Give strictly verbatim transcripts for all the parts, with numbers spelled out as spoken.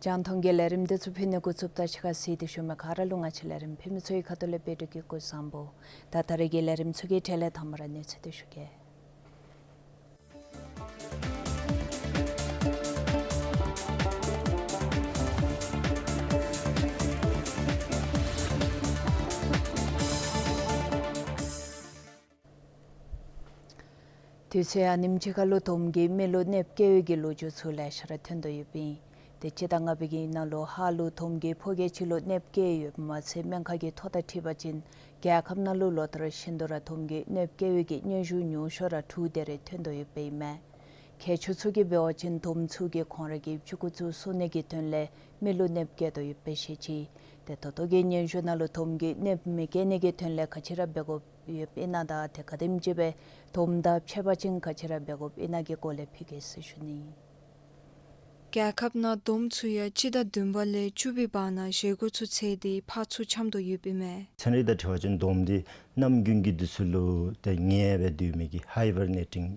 རྒྱང་མཐོང་གི་ལས་རིམ་འདི་ཚུ་ཕུལ་ནི་འགོ་བཙུགསཔ་ད་ཕྱི་ཁར་གཟིགས་ཏེ་བཞུགས་མི་ག་ར་ལུ་ང་བཅས་ལས་རིམ་ཕུལ་མི་ཚུ་གི་ཁ་ཐུག་ལས་འབད་སྒྲུབ་ཀྱི་སྐུ་གཟུགས་བཟང་པོ། ད་ད་རེས་ཀྱི་ལས་རིམ་ཚུ་གི་གྲས་ལས་དང་པ་ར་གནས་ཚུལ་འདི་ཞུ་གེ། དུས་ཚོད་ཨ་ནེམ་ཅིག་ཁར་ལུ་དོམ་གྱིས་མི་ལུ་གནོདཔ་བཀལ་བའི་གི་ལོ་རྒྱུས་ཚུ་ལེ་ཤ་ར་ཐོན་དོ་ཡོདཔ་ཨིན། ཏེ་སྤྱི་ཟླ་ལྔ་པའི་གི་ནང་ལུ་ཧཱ་ལུ་དོམ་གྱིས་ཕོ་སྐྱེས་ཅིག་ལུ་གནོདཔ་བཀལ་ཡོདཔ་མ་ཚད་སྨན་ཁང་གི་ཐོ་དང་འཁྲིལ་བ་ཅིན་རྒྱལ་ཁབ་ནང་ལུ་ལོ་ལྟར་བཞིན་དུ་ར་དོམ་གྱིས་གནོདཔ་བཀལ་བའི་གི་སྙན་ཞུ་ཉུང་ཤོས་ར་དྲུག་དེ་རེ་ཐོན་དོ་ཡོདཔ་ཨིན་མས། མཁས་མཆོག་ཚུ་གིས་འབད་བ་ཅིན་དོམ་ཚུ་གིས་ཁོང་ར་གི་ཕྱུ་གུ་ཚུ་གསོ་ནི་གི་དོན་ལས་མི་ལུ་གནོདཔ་བཀལ་དོ་ཡོདཔ་སྦེ་བཤད་ཅི། ཏེ་ད་ལྟོ་གི་སྙན་ཞུ་ནང་ལུ་དོམ་གྱིས་གནོདཔ་མི་བཀལ་ནི་གི་དོན་ལས་ག་ཅི་ར་འབད་དགོཔ་ཡོདཔ་ཨིན་ན་དང་ཏེ་ག་དེམ་ཅིག་སྦེ་དོམ་དང་ཕྱད་པ་ཅིན་ག་ཅི་ར་འབད་དགོཔ་ཨིན་ན་གི་སྐོར་ལས་ཕུལ་གེ་ཟེར་ཞུ་ནི། རྒྱལ་ཁབ་ནང་དོམ་ཚུ་ཡང་སྤྱི་ཟླ་བདུན་པ་ལས་བཅུ་པའི་བར་ན་བཞེས་སྒོ་ཚུ་ཚེས་ཏེ་ཕར་ཚུར་འཁྱམ་དོ་ཡོདཔ་ཨིན་མས། ཚན་རིག་དང་འཁྲིལ་བ་ཅིན་དོམ་འདི་གནམ་དགུན་གྱི་དུས་ཚོད་ལུ་ཏེ་ངལ་སྦེ་སྡོད་མི་གི་ཧའི་བར་ནེ་ཊིང་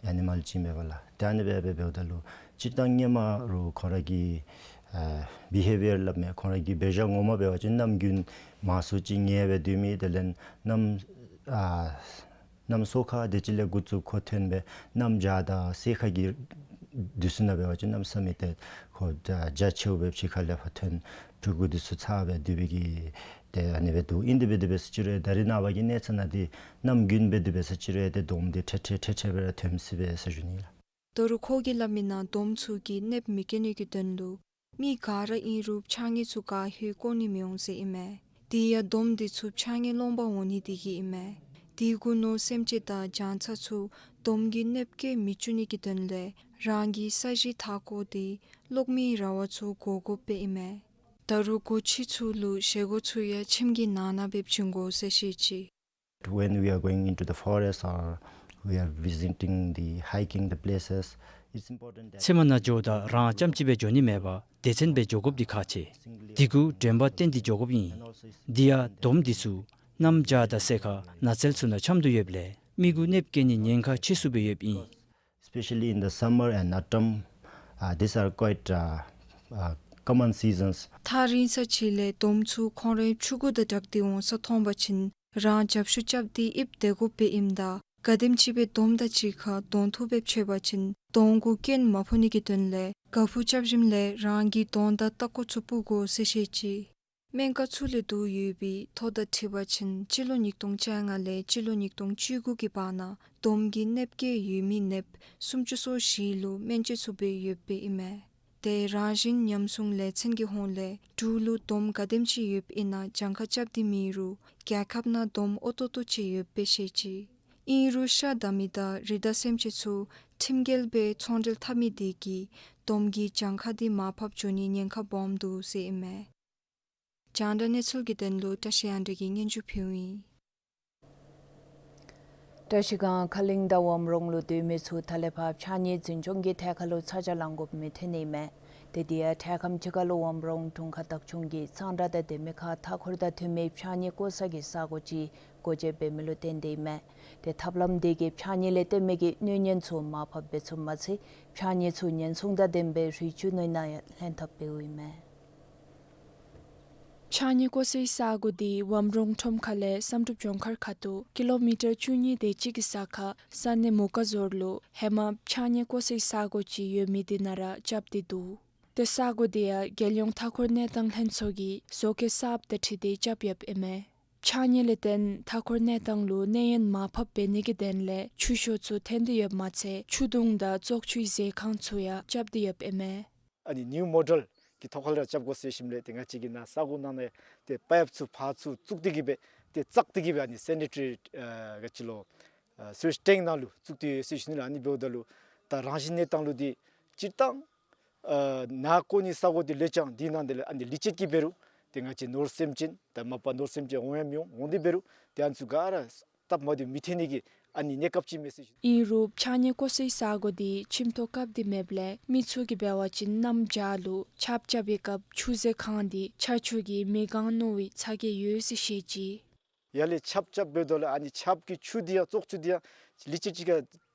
ཨེ་ནི་མཱལ་ཅིག་ཨིན་པས་ལགས། ཏེ་ཨ་ནི་སྦེ་སྦེ་འབདཝ་ད་ལུ་སྤྱིར་བཏང་སྔོན་མ་རུ་ཁོང་ར་གི་ཨ་བི་ཧེ་བི་ཡར་སླབ་མི་ཁོང་ར་གི་འབད་བཞག་ངོ་མ་འབད་བ་ཅིན་གནམ་དགུན་མང་སུ་ཅིག་ངལ་སྦེ་སྡོད་མི། དེ་ལས་གནམ་ཨ་གནམ་སོ་ཁ་དེ་ཅིག་ལས་འགོ་བཙུགས་ཁོ་ཐོན་སྦེ་གནམ་བྱཱར་དང་སེར་ཁ་གི་དུས་ཚོད་ནང་འབད་བ་ཅིན་གནམ་ས་མེད་ཏེ་ཁོ་རྒྱ་ཆེཝ་སྦེ་ཕྱི་ཁ་ལས་ཕར་ཐོན་ཕྲུ་གུ་དེ་ཚུ་ཚ་སྦེ་སྡོད་པའི་གི་ཏེ་ཨ་ནི་སྦེ་འདུག། ཨིན་དེ་སྦེ་དེ་སྦེ་ཟེར་ཅི་རུང་ད་རེས་ནངས་པ་གི་གནས་ཚད་ནང་འདི་གནམ་དགུན་སྦེ་དེ་སྦེ་ཟེར་ཅི་རུང་ཏེ་དོམ་འདི་ཁྲེ་ཁྲེ་ཁྲེ་ཁྲེ་སྦེ་ར་ཐོནམ་ཅིག་སྦེ་ཟེར་ཞུ་ནི་ལགས། ད་རུང་ཁོ་གིས་སླབ་མི་ནང་དོམ་ཚུ་གིས་གནོདཔ་མི་བཀལ་ནི་གི་དོན་ལུ་མི་ག་ར་ཨིན་རུང་ཕྱགས་སྙིགས་ཚུ་ག་ཧེ་བཀོ་ནི་མི་འོང་ཟེར་ཨིན་མས། དེ་ཡང་དོམ་དེ་ཚུ་ཕྱགས་སྙིགས་སློང་པར་འོང་ནི་དེ་གིས་ཨིན་མས། དེ་གུ་ནོར་སེམས་ཅན་དང་རྒྱང་ཚ་ཚུ་དོམ་གྱིས་གནོདཔ་བཀལ་མི་བཅུག་ནི་གི་དོན་ལས་རང་གི་ས་གཞི་མཐའ་སྐོར་དེ་གློག་མེའི་ར་བ་ཚུ་བཀོ་དགོཔ་སྦེ་ཨིན་མས། ད་རུང་སྒོ་ཕྱི་ཚུ་ལུ་བཞེས་སྒོ་ཚུ་ཡང་ཁྱིམ་གྱི་ནང་ན་སྦེ་བྱིན་དགོ་ཟེར་བཤད་ཅི། When we are going into the forest or we are visiting the hiking the places, it's important that ཚལ་མ་ནང་འགྱོཝ་ད་རང་རྐྱངམ་གཅིག་སྦེ་འགྱོ་ནི་མེད་པར་སྡེ་ཚན་སྦེ་འགྱོ་དགོཔ་འདི་ཁག་ཆེ། དེ་གུ་དྲན་པ་བསྟེན་ཏེ་འགྱོ་དགོཔ་ཨིན། དེ་ཡང་དོམ་འདི་ཚུ་གནམ་བྱཱར་དང་སེར་ཁ་ནགས་ཚལ་ཚུ་ནང་འཁྱམ་དོ་ཡོདཔ་ལས་མི་གུ་གནོདཔ་བཀལ་ནི་ཉེན་ཁ་ཆེ་སུ་སྦེ་ཡོདཔ་ཨིན། Especially in the summer and autumn, uh, these are quite, uh, uh, common seasons. ཐག་རིང་ས་ཅིག་ལས་དོམ་ཚུ་ཁོང་རའི་ཕྱུ་གུ་དང་སྦྲགས་ཏེ་འོང་ས་མཐོང་པ་ཅིན་རང་རྒྱབ་ཤུགས་རྐྱབ་སྟེ་ཨིབ་སྡོད་དགོཔ་སྦེ་ཨིནམ་ད་ག་དེམ་ཅིག་སྦེ་དོམ་དང་གཅིག་ཁར་གདོང་ཐུག་སྦེ་ཕྱད་པ་ཅིན་གདོང་གུ་རྐྱེན་མ་ཕོག་ནི་གི་དོན་ལས་ག་ཕུ་རྐྱབ་ཞིནམ་ལས་རང་གི་གདོང་དང་ལྟག་ཀོ་ཚུ་སྤུ་དགོ་ཟེར་བཤད་ཅི། སྨན་ཁང་ཚུ་ལས་བསྡུ་ཡོད་པའི་ཐོ་དང་འཁྲིལ་བ་ཅིན་སྤྱི་ལོ་ཉིས་སྟོང་བཅོ་ལྔ་ལས་སྤྱི་ལོ་ཉིས་སྟོང་བཅུ་དགུ་གི་བར་ན་དོམ་གྱིས་གནོདཔ་བཀལ་ཡོད་མི་ནདཔ་སུམ་ཅུ་སོ་བཞི་ལུ་སྨན་བཅོས་ཚུ་འབད་ཡོདཔ་སྦེ་ཨིན་མས། ཏེ་རང་བཞིན་ཉམས་སྲུང་ལས་ཚན་གྱི་ཧོངས་ལས་འབྲུག་ལུ་དོམ་ག་དེམ་ཅིག་ཡོདཔ་ཨིན་ན་གྱངས་ཁ་རྐྱབ་སྟེ་མེད་རུང་རྒྱལ་ཁབ་ནང་དོམ་ཨོ་ཏོ་ཏོ་ཅིག་ཡོདཔ་སྦེ་བཤད་ཅི། ཨིན་རུང་ཤ་བདའ་མི་དང་རི་དྭགས་སེམས་ཅན་ཚུ་ཁྲིམས་འགལ་སྦེ་ཚོང་འབྲེལ་འཐབ་མི་དེ་གིས་དོམ་གྱི་གྱངས་ཁ་དེ་མར་ཕབ་འགྱོ་ནིའི་ཉེན་ཁ་སྦོམ་འདུག་ཟེར་ཨིན་མས། རྒྱང་བསྒྲགས་གནས་ཚུལ་གྱི་དོན་ལུ་བཀྲ་ཤིས་དབང་འདུས་ཀྱིས་སྙན་ཞུ་ཕུལཝ་ཨིན། བཀྲ་ཤིས་སྒང་ཁ་གླིང་དང་ཝམ་རོང་ལུ་སྡོད་མི་ཚུ་ད་ལས་ཕར་ཕྱགས་སྙིགས་འཛིན་སྐྱོང་གི་ཐད་ཁར་ལུ་ཚ་གྱང་ལང་དགོཔ་མི་ཐོན་ནི་མས། དེ་དེ་ཡང་འཕྲལ་ཁམས་ཅིག་ཁར་ལུ་ཝམ་རོང་དྲུང་ཁག་བདག་སྐྱོང་གིས་གཙང་སྦྲ་དང་ལྡན་མི་ཁར་མཐའ་འཁོར་དང་མཐུན་མི་ཕྱགས་སྙིགས་བཀོ་ས་གི་ས་སྒོ་ཅིག་སྒོ་འབྱེད་འབད་མི་ལུ་བརྟེན་ཏེ་ཨིན་མས། ཏེ་ཐབས་ལམ་དེ་གིས་ཕྱགས་སྙིགས་ལས་བརྟེན་མི་གི་གནོད་ཉེན་ཚུ་མར་ཕབ་འབད་ཚུགསཔ་མ་ཚད་ཕྱགས་སྙིགས་ཚུ་ཉེན་སྲུང་དང་ལྡན་པའི་རི་ཆུ་ནང་ཡང་ལྷན་ཐབས་འབདཝ་ཨིན་མས། ཕྱགས་སྙིགས་བཀོ་སའི་ས་སྒོ་དེ་ཝམ་རོང་ཁྲོམ་ཁ་ལས་བསམ་གྲུབ་ལྗོངས་མཁར་ཁ་ཐུག་ཀི་ལོ་མི་ཊར་བཅུ་གཉིས་དེ་ཅིག་གི་ས་ཁར་ས་གནས་མུ་ཀ་ཟོར་ལུ་ཧེ་མ་ཕྱགས་སྙིགས་བཀོ་སའི་ས་སྒོ་ཅིག་ཡོད་མི་དེ་ནང་ར་རྐྱབ་སྟེ་འདུག། ཏེ་ས་སྒོ་དེ་ཡང་རྒྱལ་ཡོངས་མཐའ་འཁོར་གནས་སྟངས་ལྷན་ཚོགས་ཀྱིས་བཟོ་བཀོད་གསརཔ་དང་འཁྲིལ་ཏེ་རྐྱབ་ཡོདཔ་ཨིན་མས། ཕྱགས་སྙིགས་ལས་བརྟེན་མཐའ་འཁོར་གནས་སྟངས་ལུ་གནོད་ཡོན་མར་ཕབ་འབད་ནི་གི་དོན་ལས་ཆུ་ཤོག་ཚུ་འཐོན་ཏེ་ཡོདཔ་མ་ཚད་ཆུ་དུང་དང་བཙོག་ཆུའི་ཟས་ཁང་ཚུ་ཡང་རྐྱབ་སྟེ་ཡོདཔ་ཨིན་མས། ཨ་ནི་ནིའུ་མོ་ཌེལ་གྱི་ཐོག་ཁར་ར་རྐྱབ་དགོ་ཟེར་ཞིནམ་ལས་ཏེ་ང་བཅས་ཀྱིས་ནཱ་ས་སྒོ་ནང་ན་ཏེ་པའིཔ་ཚུ་ཕར་ཚུར་བཙུགས་ཏེ་གི་སྦེ་ཏེ་བཙགས་ཏེ་གི་སྦེ་ཨ་ནི་སེ་ནི་ཊ་རི་ཨ་ག་ཅི་ལོ་ཨ་སུ་ཝེཇ་ཊེངཀ་ནང་ལུ་བཙུགས་ཏེ་ཡོད་ཟེར་ཞུ་ནི་ལགས། ཨ་ནི་འབདཝ་ད་ལུ་ད་རང་བཞིན་གནས་སྟངས་ལུ་འདི་སྤྱིར་བཏང་ཨ་ནཱ་བཀོ་ནི་ས་སྒོ་འདི་ལུ་ཡང་འདི་ནང་འདི་ལུ་ཨ་ནི་ལི་ཅིཊ་ཀྱིས་འབད་རུང་ཏེ་ང་བཅས་ནོར་སེམས་ཅན་ད་མ་པ་ནོར་སེམས་ཅན་འོང་ཡང་མི་འོང་། འོང་སྟེ་འབད་རུང་ཏེ་ཨ་ནི་ཚུ་ག་ར་སྟབས་མ་བདེཝ་མི་ཐོན་ནི་གི་ཨ་ནི་གནས་སྐབས་ཅིག་མས་ཟེར་ཞུ། ཨིན་རུང་ཕྱགས་སྙིགས་བཀོ་སའི་ས་སྒོ་འདི་ཁྱིམ་ཐོག་བཀབ་སྟེ་མེདཔ་ལས་མི་ཚུ་གིས་འབད་བ་ཅིན་གནམ་བྱཱར་ལུ་ཆརཔ་རྐྱབ་པའི་སྐབས་ཆུ་ཟས་ཁང་འདི་ཆར་ཆུ་གིས་མེ་གང་མནོ་བའི་ཚ་གྱང་ཡོད་ཟེར་བཤད་ཅི། ཡར་ལས་ཆརཔ་རྐྱབ་འབདཝ་ད་ལུ་ཨ་ནི་ཆརཔ་གི་ཆུ་འདི་ཡང་བཙོག་ཆུ་འདི་ཡང་ལི་ཅིཊ་ཅིག་ཁར་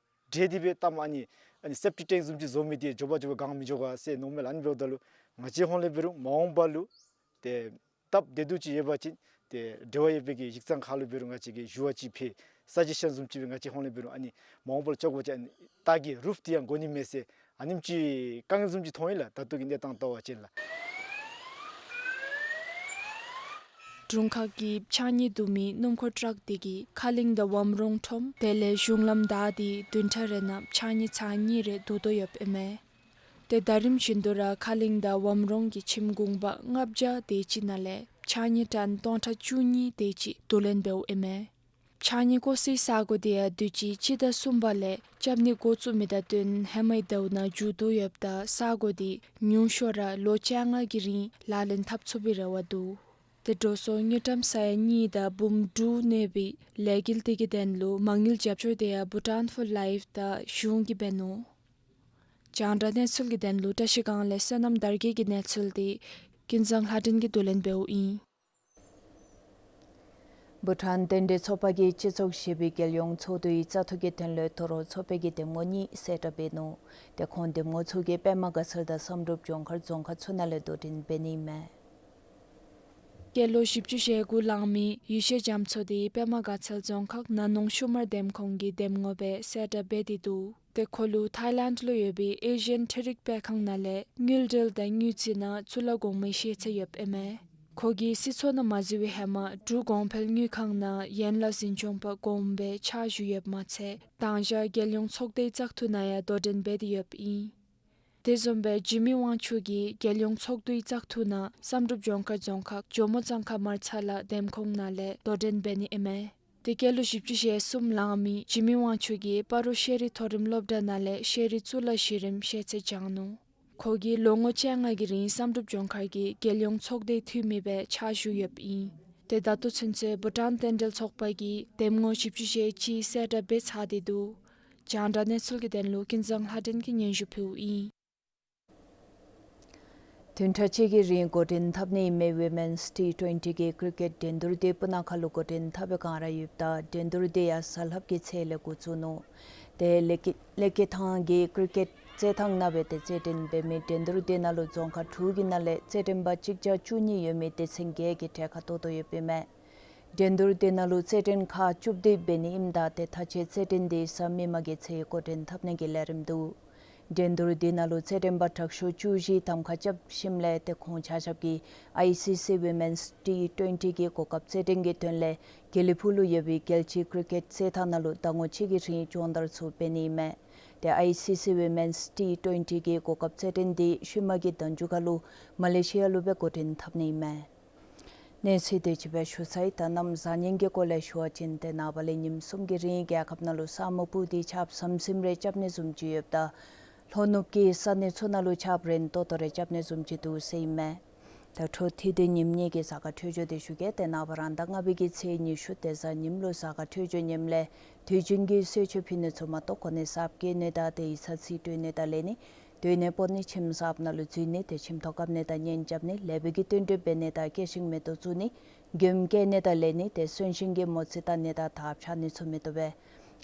འདྲེས་ཏེ་སྦེ་བཏངམ་ཨ་ནི་ཨ་ནི་སེབ་ཊིཀ་ཊེངཀ་བཟུམ་ཅིག་བཟོ་མི་འདི་མགྱོགས་པ་མགྱོགས་པ་གང་མི་འགྱོ་ག་ཟེར་མནོཝ་མས་ལགས། ཨ་ནི་འབདཝ་ད་ལུ་ང་བཅས་ཧོང་ལས་འབད་རུང་མ་འོངས་པ་ལུ་ཏེ་སྟབས་བདེ་སྡུག་ཅིག་ཡོད་པ་ཅིན་ཏེ་འབྲེལ་བ་ཡོད་པའི་གི་གཞི་རྩ་ཁར་ལུ་འབད་རུང་ང་བཅས་ཀྱིས་ཞུ་བ་ཅིག་ཕུལ། སཱ་ཇེ་ཤཱན་བཟུམ་ཅིག་སྦེ་ང་བཅས་ཧོང་ལས་འབད་རུང་ཨ་ནི་མ་འོངས་པ་ལུ་ཆགས་དགོ་ཅིན་ཨ་ནི་ལྟག་གི་རུཕ་འདི་ཡང་དགོ་ནི་མས་ཟེར་ཨ་ནེམ་ཅིག་དཀའ་ངལ་བཟུམ་ཅིག་མཐོང་ཡི་ལགས། ད་ལྟོ་གི་གནས་སྟངས་ལྟ་བ་ཅིན་ལགས། དྲུང་ཁག་གིས་ཕྱགས་སྙིགས་བསྡུ་མི་སྣུམ་འཁོར་ཊཱག་དེ་གིས་ཁ་གླིང་དང་ཝམ་རོང་ཁྲོམ་དེ་ལས་གཞུང་ལམ་བདའ་སྟེ་བདུན་ཕྲག་རེ་ནང་ཕྱགས་སྙིགས་ཚར་གཉིས་རེ་བསྡུ་དོ་ཡོདཔ་ཨིན་མས། ཏེ་ཟླ་རིམ་བཞིན་དུ་ར་ཁ་གླིང་དང་ཝམ་རོང་གི་ཁྱིམ་གུང་པ་ལྔ་བརྒྱ་དེ་ཅིག་ནང་ལས་ཕྱགས་སྙིགས་ཊཱན་སྟོང་ཕྲག་བཅུ་གཉིས་དེ་ཅིག་བསྡུ་ལེན་འབདཝ་ཨིན་མས། ཕྱགས་སྙིགས་བཀོ་སའི་ས་སྒོ་དེ་ཡང་དུས་ཅི་སྤྱི་ཟླ་གསུམ་པ་ལས་རྐྱབ་ནི་འགོ་བཙུགས་མི་དང་བསྟུན་ཧེ་མའི་ཟླཝ་ནང་མཇུག་བསྡུ་ཡོདཔ་ད་ས་སྒོ་དེ་ཉུང་ཤོས་ར་ལོ་བཅོ་ལྔ་གི་རིང་ལག་ལེན་འཐབ་ཚུགས་པའི་རེ་བ་འདུག། ཏེ་འགྲོ་སོང་དངུལ་ཀྲམ་ས་ཡ་གཉིས་དང་འབུམ་དྲུག་གནས་པའི་ལས་འགུལ་དེ་གི་དོན་ལུ་མ་དངུལ་རྒྱབ་སྐྱོར་དེ་ཡང་བྷུ་ཊཱན་ཕོར་ལའིཕ་དང་གཞུང་གིས་འབད་ནུག། རྒྱང་བསྒྲགས་གནས་ཚུལ་གྱི་དོན་ལུ་བཀྲ་ཤིས་སྒང་ལས་བསོད་ནམས་དར་རྒྱས་ཀྱི་གནས་ཚུལ་དེ་ཀུན་བཟང་ལྷ་སྒྲོན་གྱིས་བསྡུ་ལེན་འབདཝ་ཨིན། བྷུ་ཊཱན་རྟེན་འབྲེལ་ཚོགས་པ་གིས་སྤྱི་ཚོགས་བཞི་པའི་རྒྱལ་ཡོངས་ཚོགས་འདུའི་བཙག་འཐུ་གི་དོན་ལུ་དོ་རུང་ཚོགས་པའི་གི་འདེམས་ངོ་གཉིས་གསལ་བསྒྲགས་འབད་ནུག། ཏེ་ཁོང་འདེམས་ངོ་ཚུ་གིས་པདྨ་དགའ་ཚལ་དང་བསམ་གྲུབ་ལྗོངས་མཁར་རྫོང་ཁག་ཚུ་ནང་ལས་དོ་འགྲན་འབད་ནི་ཨིན་མས། སྐྱེས་ལོ་བཞི་བཅུ་ཞེ་དགུ་ལང་མི་ཡུལ་ཤེས་རྒྱ་མཚོ་དེ་པདྨ་དགའ་ཚལ་རྫོང་ཁག་ན་ནོང་ཤུ་མར་འདེམས་ཁོངས་ཀྱི་འདེམས་ངོ་སྦེ་གསལ་བསྒྲགས་འབད་དེ་འདུག། ཏེ་ཁོ་ལུ་ཐཱའི་ལེནཌ་ལུ་ཡོད་པའི་ཨེ་ཤི་ཡཱན་འཕྲུལ་རིག་སྤེལ་ཁང་ནང་ལས་དངུལ་འབྲེལ་དང་དངུལ་རྩིས་ནང་གཙུག་ལག་གོང་མའི་ཤེས་ཚད་ཡོདཔ་ཨིན་མས། ཁོ་གིས་སྲིད་ཚོགས་ནང་མ་འཛུལ་བའི་ཧེ་མ་འབྲུག་གོང་འཕེལ་དངུལ་ཁང་ནང་ཡན་ལག་འཛིན་སྐྱོང་པ་གོངམ་སྦེ་ཕྱག་ཞུ་ཡོདཔ་མ་ཚད་དང་ཞག་རྒྱལ་ཡོངས་ཚོགས་སྡེའི་བཙག་འཐུ་ནང་ཡང་དོ་འགྲན་འབད་དེ་ཡོདཔ་ཨིན། དེ་བཟུམ་སྦེ་འཇིགས་མེད་དབང་ཕྱུག་གིས་རྒྱལ་ཡོངས་ཚོགས་འདུའི་བཙག་འཐུ་ནང་བསམ་གྲུབ་ལྗོངས་མཁར་རྫོང་ཁག་ཇོ་མོ་གཙང་ཁ་མར་ཚ་ལ་འདེམས་ཁོངས་ནང་ལས་དོ་འགྲན་འབད་ནི་ཨིན་མས། ཏེ་སྐྱེས་ལོ་བཞི་བཅུ་ཞེ་གསུམ་ལང་མི་འཇིགས་མེད་དབང་ཕྱུག་གིས་སྤ་རོ་ཤེས་རིག་མཐོ་རིམ་སློབ་གྲྭ་ནང་ལས་ཤེས་རིག་གཙུག་ལག་གཞི་རིམ་ཤེས་ཚད་སྦྱངས་ནུག། ཁོ་གིས་ལོ་ངོ་བཅོ་ལྔ་གི་རིང་བསམ་གྲུབ་ལྗོངས་མཁར་གྱི་རྒྱལ་ཡོངས་ཚོགས་སྡེའི་འཐུས་མི་སྦེ་ཕྱག་ཞུ་ཡོདཔ་ཨིན། ཏེ་ད་ལྟོ་ཚུན་ཚོད་བྷུ་ཊཱན་རྟེན་འབྲེལ་ཚོགས་པ་གིས་འདེམས་ངོ་བཞི་བཅུ་ཞེ་གཅིག་གསལ་བསྒྲགས་འབད་ཚར་ཏེ་འདུག། རྒྱང་བསྒྲགས་གནས་ཚུལ་གྱི་དོན་ལུ་ཀུན་བཟང་ལྷ་སྒྲོན་གྱིས་སྙན་ཞུ་ཕུལཝ་ཨིན། བདུན་ཕྲག་གཅིག་གི་རིང་འགོ་འདྲེན་འཐབ་ནི་ཨིན་མི་ཝི་མེནསི་ཊི་ཊུ་ཝེན་ཊི་གི་ཀྲི་ཀེཊ་འགྲན་བསྡུར་དེ་སྤུ་ན་ཁ་ལུ་འགོ་འདྲེན་འཐབ་པའི་བསྒང་ར་ཡོདཔ་ད་འགྲན་བསྡུར་དེ་ཡང་གཟའ་ལྷགཔ་གི་ཚེས་ལས་འགོ་བཙུགས་ནུག། ཏེ་ལེ་ཀེ་ལེ་ཀེ་ཐང་གི་ཀྲི་ཀེཊ་རྩེད་ཐང་ནང་སྦེ་ཏེ་རྩེད་འགྲན་འབད་མི་འགྲན་བསྡུར་དེ་ནང་ལུ་རྫོང་ཁག་དྲུག་གི་ནང་ལས་རྩེད་འགྲན་པ་གཅིག་བརྒྱ་བཅུ་གཉིས་ཡོད་མི་སྡེ་ཚན་བརྒྱད་ཀྱིས་གྲལ་ཁར་གཏོགས་དོ་ཡོདཔ་ཨིན་མས། འགྲན་བསྡུར་དེ་ནང་ལུ་རྩེད་འགྲན་ཁག་བཅུ་བདུན་འབད་ནི་ཨིནམ་ད་ཏེ་མཐའ་དཔྱད་རྩེད་འགྲན་དེ་གཟའ་མིག་དམར་གྱི་ཚེས་འགོ་འདྲེན་འཐབ་ནི་གི་ལས་རིམ་འདུག། འགྲན་བསྡུར་དེ་ནང་ལུ་རྩེད་འགྲན་པ་དྲག་ཤོས་བཅུ་བཞི་གདམ་ཁ་རྐྱབ་ཞིནམ་ལས་ཏེ་ཁོང་ཆ་ཁྱབ་ཀྱིས་ཨའི་སི་སི་ཝི་མེནསི་ཊི་ཊུ་ཝེན་ཊི་གི་གོ་སྐབས་རྩེད་འགྲན་གྱི་དོན་ལས་དགེ་ལེགས་ཕུག་ལུ་ཡོད་པའི་རྒྱལ་སྤྱིའི་ཀྲི་ཀེཊ་རྩེད་ཐང་ནང་ལུ་ཟླ་ངོ་གཅིག་གི་རིང་སྦྱོང་བརྡར་ཚུ་འབད་ནི་ཨིན་མས། ཏེ་ཨའི་སི་སི་ཝི་མེནསི་ཊི་ཊུ་ཝེན་ཊི་གི་གོ་སྐབས་རྩེད་འགྲན་དེ་ཤུལ་མ་གི་ཟླ་མཇུག་ཁར་ལུ་མ་ལེ་ཤི་ཡ་ལུ་སྦེ་འགོ་འདྲེན་འཐབ་ནི་ཨིན་མས། གནས་ཚུལ་དེ་ཅིག་སྦེ་ཞུ་ཚར་ཡི། ད་གནམ་གཟའ་སྙིང་གི་སྐོར་ལས་ཞུ་བ་ཅིན་ཏེ་ནངས་པ་ལས་ཉིནམ་གསུམ་གྱི་རིང་རྒྱལ་ཁབ་ནང་ལུ་ས་སྨུག་སྤུབས་ཏེ་ཆརཔ་ཟིམ་ཟིམ་རེ་རྐྱབ་ནི་བཟུམ་ཅིག་ཡོདཔ་ད་ལྷོ་ནུབ་ཀྱི་ས་གནས་ཚུ་ནང་ལུ་ཆརཔ་རན་ཏོག་ཏོ་རེ་རྐྱབ་ནི་བཟུམ་ཅིག་འདུག་ཟེར་ཨིན་མས། ད་འཕྲོ་མཐུད་དེ་ཉིནམ་གཉིས་ཀྱི་གཟའ་སྐར་འཕྲོད་སྦྱོར་དེ་ཞུ་གེ། ཏེ་ནངས་པ་རང་ཟླ་ལྔ་པའི་གི་ཚེས་ཉི་ཤུ་ཏེ་གཟའ་ཉིམ་ལུ་གཟའ་སྐར་འཕྲོད་སྦྱོར་ཉིནམ་ལས་དུས་རྒྱུན་གྱི་གསོལ་མཆོད་ཕུལ་ནི་ཚུ་མ་གཏོགས་གོ་གནས་གསརཔ་བཀོད་ནི་དང་ཏེ་ཡིག་ཚང་རྩིས་སྤྲོད་ནི་དང་ལེན་ནི། སྡོད་གནས་སྤོ་ནི། ཁྱིམ་གསརཔ་ནང་ལུ་འཛུལ་ནི། ཏེ་ཁྱིམ་ཐོག་བཀབ་ནི་དང་གཉེན་རྐྱབ་ནི། ལེགས་པའི་གི་རྟེན་འབྲེལ་འབད་ནི་དང་སྐྱེ་ཤིང་མེ་ཏོག་བཙུགས་ནི། མགྱོནམ་སྐྱེ་ནི་དང་ལེན་ནི། ཏེ་གསོན་གཤིན་གྱི་མོ་རྩིས་བལྟ་ནི་དང་དར་འཕྱར་ནི་ཚུ་མི་བཏུབ་པས།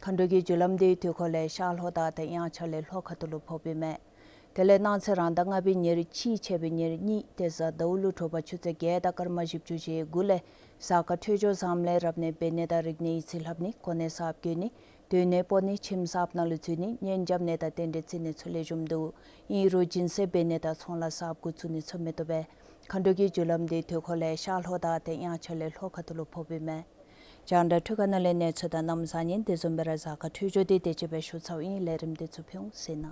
མཁའ་འགྲོ་གི་རྒྱུ་ལམ་དེ་དུས་འཁོར་ལས་ཤར་ལྷོ་དང་ཏེ་དབྱངས་འཆར་ལས་ལྷོ་ཁ་ཐུག་ལུ་ཕོགཔ་ཨིན་མས། དེ་ལས་གནངས་ཚེ་རང་ཟླ་ལྔ་པའི་ཉེར་གཅིག་ཆད་པའི་ཉེར་གཉིས་ཏེ་གཟའ་ཟླཝ་ལུ་དྲོ་པ་ཆུ་ཚོད་བརྒྱད་དང་སྐར་མ་བཞི་བཅུ་ཞེ་དགུ་ལས་གཟའ་སྐར་འཕྲོད་སྦྱོར་བཟངམ་ལས་རབ་གནས་འབད་ནི་དང་རིག་གནས་ཡིག་རྩིས་ལྷབ་ནི། གོ་གནས་གསརཔ་བཀོད་ནི། སྡོད་གནས་སྤོ་ནི། ཁྱིམ་གསརཔ་ནང་ལུ་འཛུལ་ནི། གཉེན་རྐྱབ་ནི་དང་རྟེན་འབྲེལ་བརྩི་ནི་ཚུ་ལེགས་ཤོམ་འདུག། ཨིན་རུང་སྦྱིན་སྲེག་འབད་ནི་དང་ཚོང་ལཱ་གསརཔ་འགོ་བཙུགས་ནི་ཚུ་མི་བཏུབ་པས། མཁའ་འགྲོ་གི་རྒྱུ་ལམ་དེ་དུས་འཁོར་ལས་ཤར་ལྷོ་དང་ཏེ་དབྱངས་འཆར་ལས་ལྷོ་ཁ་ཐུག་ལུ་ཕོགཔ་ཨིན་མས། རྒྱང་བསྒྲགས་འཕྲུལ་ཁང་ནང་ལས་གནས་ཚུལ་དང་གནམ་གཤིས་ཉིན་དེ་བཟུམ་སྦེ་ར་གཟའ་སྐར་འཕྲོད་སྦྱོར་དེ་དེ་ཅིག་སྦེ་ཞུ་ཚརཝ་ཨིན། ལས་རིམ་དེ་ཚུ་ཕུལ་འོང་ཟེར་ན།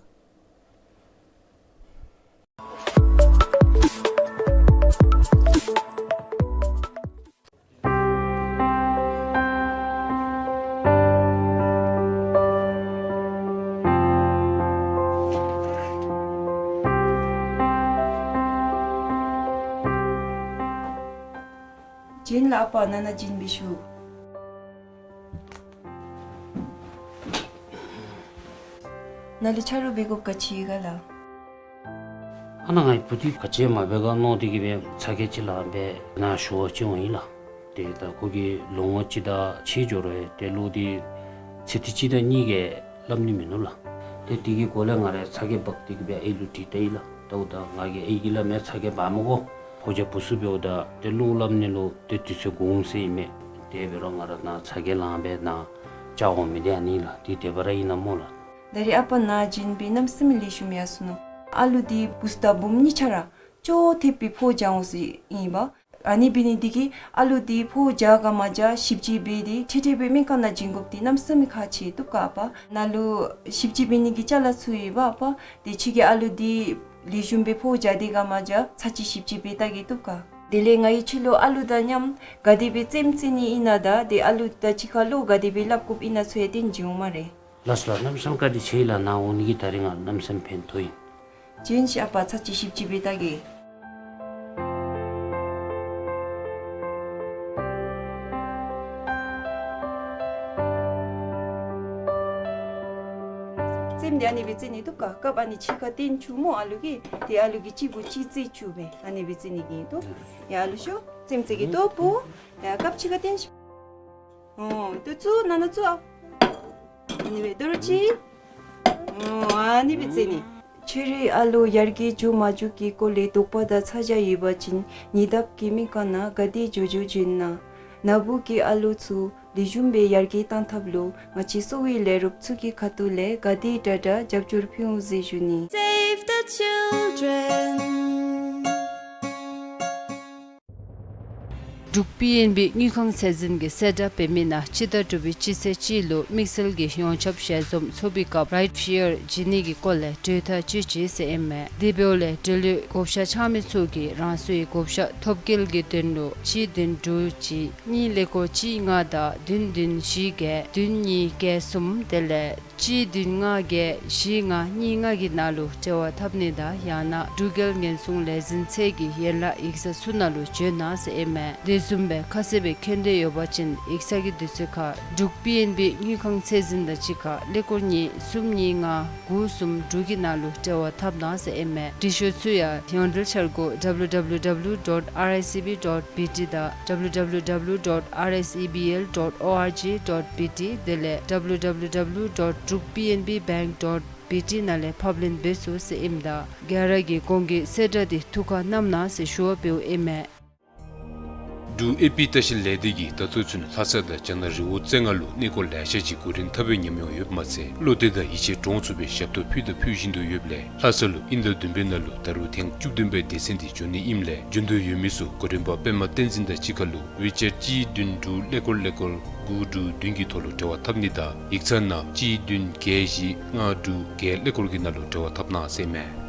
བྱོན་ལགས་ཨ་པ། ནཱ་ནཱ་བྱོན་པའི་ཤུལ། ནཱ་ལུ་ཆ་རོགས་འབད་དགོཔ་ག་ཅི་ཡོད་ག་ལགས། ཨ་ནཱ་ངེའི་བུ་འདི་ག་ཅི་མ་འབད་ག་མནོ་སྟེ་གི་སྦེ་ཚ་གྱང་ཅིག་ལང་སྦེ་ནཱ་ཞུ་བར་བྱོན་འོང་ཡི་ལགས། ཏེ་ད་ཁོ་གིས་ལོ་ངོ་གཅིག་དང་ཕྱེད་འགྱོ་རུང་ཏེ་གློག་འདི་ཚེ་ཐིག་གཅིག་དང་གཉིས་ཀྱིས་སླབ་ནི་མིན་ནུག་ལགས། ཏེ་དེ་གི་སྐོར་ལས་ང་ར་ཚ་གྱང་འབག་སྟེ་གི་སྦེ་ཨའི་ལུ་དྲིས་ལྟ་ཡི་ལགས། ད་འོ་ད་ང་གིས་ཨའི་གིས་སླབ་མས། ཚ་གྱང་འབག་མི་དགོ། ཕོ་རྒྱས་བུ་ཚུ་འབདཝ་ད་ཏེ་གློག་སླབ་ནི་ལུ་ཏེ་དུས་ཚོད་འགོར་འོང་ཟེར་ཨིན་མས། དེ་འབད་རུང་ང་ར་ནཱ་ཚ་གྱང་ལང་སྦེ་ནཱ་བཅར་འོང་མི་འདི་ཨ་ནི་ལགས། འདི་དེ་སྦེ་ར་ཨིན་ན་སྨོ་ལགས། ད་རེས་ཨ་པ་ནཱ་བྱོན་སྦེ་གནམ་མེད་ས་མེད་ལེགས་ཤོམ་ཡར་སོ་ནུག། ཨ་ལུ་འདི་བུཚ་དང་བུམོ་གཉིས་ཆ་ར་ཅོག་འཐདཔ་སྦེ་ཕོཝ་རྒྱག་འོང་ཟེར་ཨིན་པས། ཨ་ནི་འབད་ནི་འདི་གིས་ཨ་ལུ་འདི་ཕོཝ་རྒྱག་ག་མ་རྒྱག་ཞིབ་དཔྱད་འབད་དེ་ཁྲིག་ཁྲི་སྦེ་སྨན་ཁང་ནང་བྱིན་དགོཔ་འདི་གནམ་མེད་ས་མེད་ཁག་ཆེ་བཏུབ་ག་ཨ་པ། ནཱ་ལུ་ཞིབ་དཔྱད་འབད་ནི་གི་ཅ་ལ་ཚུ་ཡོད་པ་ཨ་པ། དེ་ཁྱོད་ཀྱིས་ཨ་ལུ་འདི་ལེགས་ཤོམ་སྦེ་ཕོཝ་རྒྱག་དེས་ག་མ་རྒྱག་ཚར་གཅིག་ཞིབ་དཔྱད་འབད་བལྟ་གེ་བཏུབ་ག། དེ་ལས་ང་གིས་ཁྱོད་ལུ་ཨ་ལུ་དང་མཉམ་ག་དེ་སྦེ་རྩེདམོ་རྩེ་ནི་ཨིན་ན་དང་དེ་ཨ་ལུ་དང་གཅིག་ཁར་བློ་ག་དེ་སྦེ་སླབ་དགོཔ་ཨིན་ན་ཚུ་ཡང་སྟོན་བྱིན་འོང་སྨ་རེ། ལགས་སོ་ལགས། གནམ་མེད་ས་མེད་བཀའ་དྲིན་ཆེ་ལགས། ནཱ་འོང་ནི་གིས་ད་རིས་ང་གནམ་མེད་ས་མེད་ཕན་ཐོགས་ཡི། བྱོན་ཤིག་ཨ་པ། ཚར་གཅིག་ཞིབ་དཔྱད་འབད་བལྟ་གེ། རྩེདམོ་འདི་ཨ་ནི་སྦེ་རྩེ་ནི་བཏུབ་ག། རྐངམ་ཨ་ནི་གཅིག་ཁར་བཏོན་བཅུག་སྨོ་ཨ་ལུ་གིས། དེ་ཨ་ལུ་གིས་གཅིག་གུ་གཅིག་རྩེ་བཅུག་སྦེ་ཨ་ནི་སྦེ་རྩེ་ནི་གི་ཨིན་འདུག། ཡ་ཨ་ལུ་ཤོག། རྩེདམོ་རྩེ་གེ་ལྟོ་བུ། ཡ་རྐངམ་གཅིག་ཁར་བཏོན་ཤིག། ཨོ་ལྟོ་བཙུགས། ནང་ན་བཙུགས་ཨ། ཨ་ནི་སྦེ་དོ་རུང་གཅིག། ཨོ་ཨ་ནི་སྦེ་རྩེ་ནི། ཁྱོད་རའི་ཨ་ལུ་ཡར་རྒྱས་འགྱོ་མ་འགྱོ་གི་སྐོར་ལས་དོགས་པ་དང་ཚ་གྱང་ཡོད་པ་ཅིན་ཉེ་འདབས་ཀྱི་སྨན་ཁང་ནང་ག་དེ་མགྱོགས་མགྱོགས་བྱོན་གནང་། ནཱ་བུ་གི་ཨ་ལུ་ཚུ་ལེགས་ཤོམ་སྦེ་ཡར་རྒྱས་གཏང་ཐབས་ལུ་ང་བཅས་གསོ་བའི་ལས་རོགསཔ་ཚུ་གི་ཁ་ཐུག་ལས་ག་དེ་དྲག་དྲག་རྒྱབ་སྐྱོར་ཕུལ་འོང་ཟེར་ཞུ་ནི། Save the children. འབྲུག་པི་ཨེན་བི་དངུལ་ཁང་ཚད་འཛིན་གྱིས་གསལ་བསྒྲགས་འབད་མི་ནང་སྤྱི་ཟླ་དྲུག་པའི་སྤྱི་ཚེས་གཅིག་ལུ་དམིགས་བསལ་གྱི་ཡོངས་ཁྱབ་ཞལ་འཛོམས་ཚོགས་པའི་སྐབས་རའིཊ་ཕི་ཡར་བྱིན་ནི་གི་སྐོར་ལས་གྲོས་ཐག་བཅད་ཅི་ཟེར་ཨིན་མས། དེ་འབདཝ་ལས་འབྲེལ་ཡོད་བགོ་བཤའ་འཆང་མི་ཚུ་གིས་རང་སོའི་བགོ་བཤའ་ཐོབ་སྐལ་གྱི་དོན་ལུ་གཅིག་བདུན་དྲུག་གཅིག་གཉིས་ཀླད་ཀོར་གཅིག་ལྔ་དང་བདུན་བདུན་བཞི་བརྒྱད་བདུན་གཉིས་བརྒྱད་གསུམ་དེ་ལས་གཅིག་བདུན་ལྔ་བརྒྱད་བཞི་ལྔ་གཉིས་ལྔ་གི་ནང་ལུ་འབྲེལ་བ་འཐབ་ནི་དང་ཡང་ན་འབྲུག་རྒྱལ་ཉེན་སྲུང་ལས་འཛིན་ཚད་ཀྱི་ཡན་ལག་ཡིག་ཚང་ཚུ་ནང་ལུ་བྱོན་གནང་ཟེར་ཨིན་མས། དེ་བཟུམ་སྦེ་ཁ་གསལ་སྦེ་མཁྱེན་འདོད་ཡོད་པ་ཅིན་ཡིག་ཚང་གི་དུས་ཚོད་ཁར་འབྲུག་པི་ཨེན་བི་དངུལ་ཁང་ཚད་འཛིན་དང་གཅིག་ཁར་ཀླད་ཀོར་གཉིས་གསུམ་གཉིས་ལྔ་དགུ་གསུམ་དྲུག་གི་ནང་ལུ་འབྲེལ་བ་འཐབ་གནང་ཟེར་ཨིན་མས། འབྲི་ཤོག་ཚུ་ཡང་ཡོངས་འབྲེལ་འཆར་སྒོ་W W W dot R I C B dot B T དང་W W W dot R I C B L dot org dot B T དེ་ལས་W W W dot drukpnbbank dot B T ནང་ལས་ཕབ་ལེན་འབད་ཚུགས་ཟེར་ཨིནམ་ད་ག་ར་གིས་གོང་གི་གསལ་བསྒྲགས་འདི་ཐུགས་ཁར་བསྣམ་གནང་ཟེར་ཞུ་བ་འབདཝ་ཨིན་མས། འབྲུག་ཨེ་པི་ལྟ་བཤལ་ལས་སྡེ་གིས་ད་ལྟོ་ཚུན་ལྷ་ས་དང་རྒྱ་ནག་རི་བོ་རྩེ་ལྔ་ལུ་གནས་སྐོར་ལེ་ཤ་ཅིག་གོ་རིམ་འཐབ་པའི་ཉམས་མྱོང་ཡོདཔ་མ་ཚད་བློ་གཏད་དང་ཡིད་ཆེས་འདྲོངས་ཚུགས་པའི་ཞབས་ཏོག་ཕུལ་དང་ཕུལ་བཞིན་དུ་ཡོདཔ་ལས་ལྷ་ས་ལུ་དབྱིན་ཟླ་བདུན་པའི་ནང་ལུ་ད་རུང་ཐེངས་བཅུ་བདུན་པའི་སྡེ་ཚན་འདི་འབྱོན་ནི་ཨིནམ་ལས་འབྱོན་འདོད་ཡོད་མི་ཚུ་གོ་རིམ་པ་པདྨ་བསྟན་འཛིན་དང་གཅིག་ཁར་ལུ་ཝེ་ཅེཊ་གཅིག་བདུན་དྲུག་ཀླད་ཀོར་ཀླད་ཀོར་དགུ་དྲུག་བདུན་གྱི་ཐོག་ལུ་འབྲེལ་བ་འཐབ་ནི་དང་ཡིག་ཚང་ནང་གཅིག་བདུན་བརྒྱད་བཞི་ལྔ་དྲུག་བརྒྱད་ཀླད་ཀོར་གྱི་ནང་ལུ་འབྲེལ་བ་འཐབ་གནང་ཟེར་ཨིན་མས།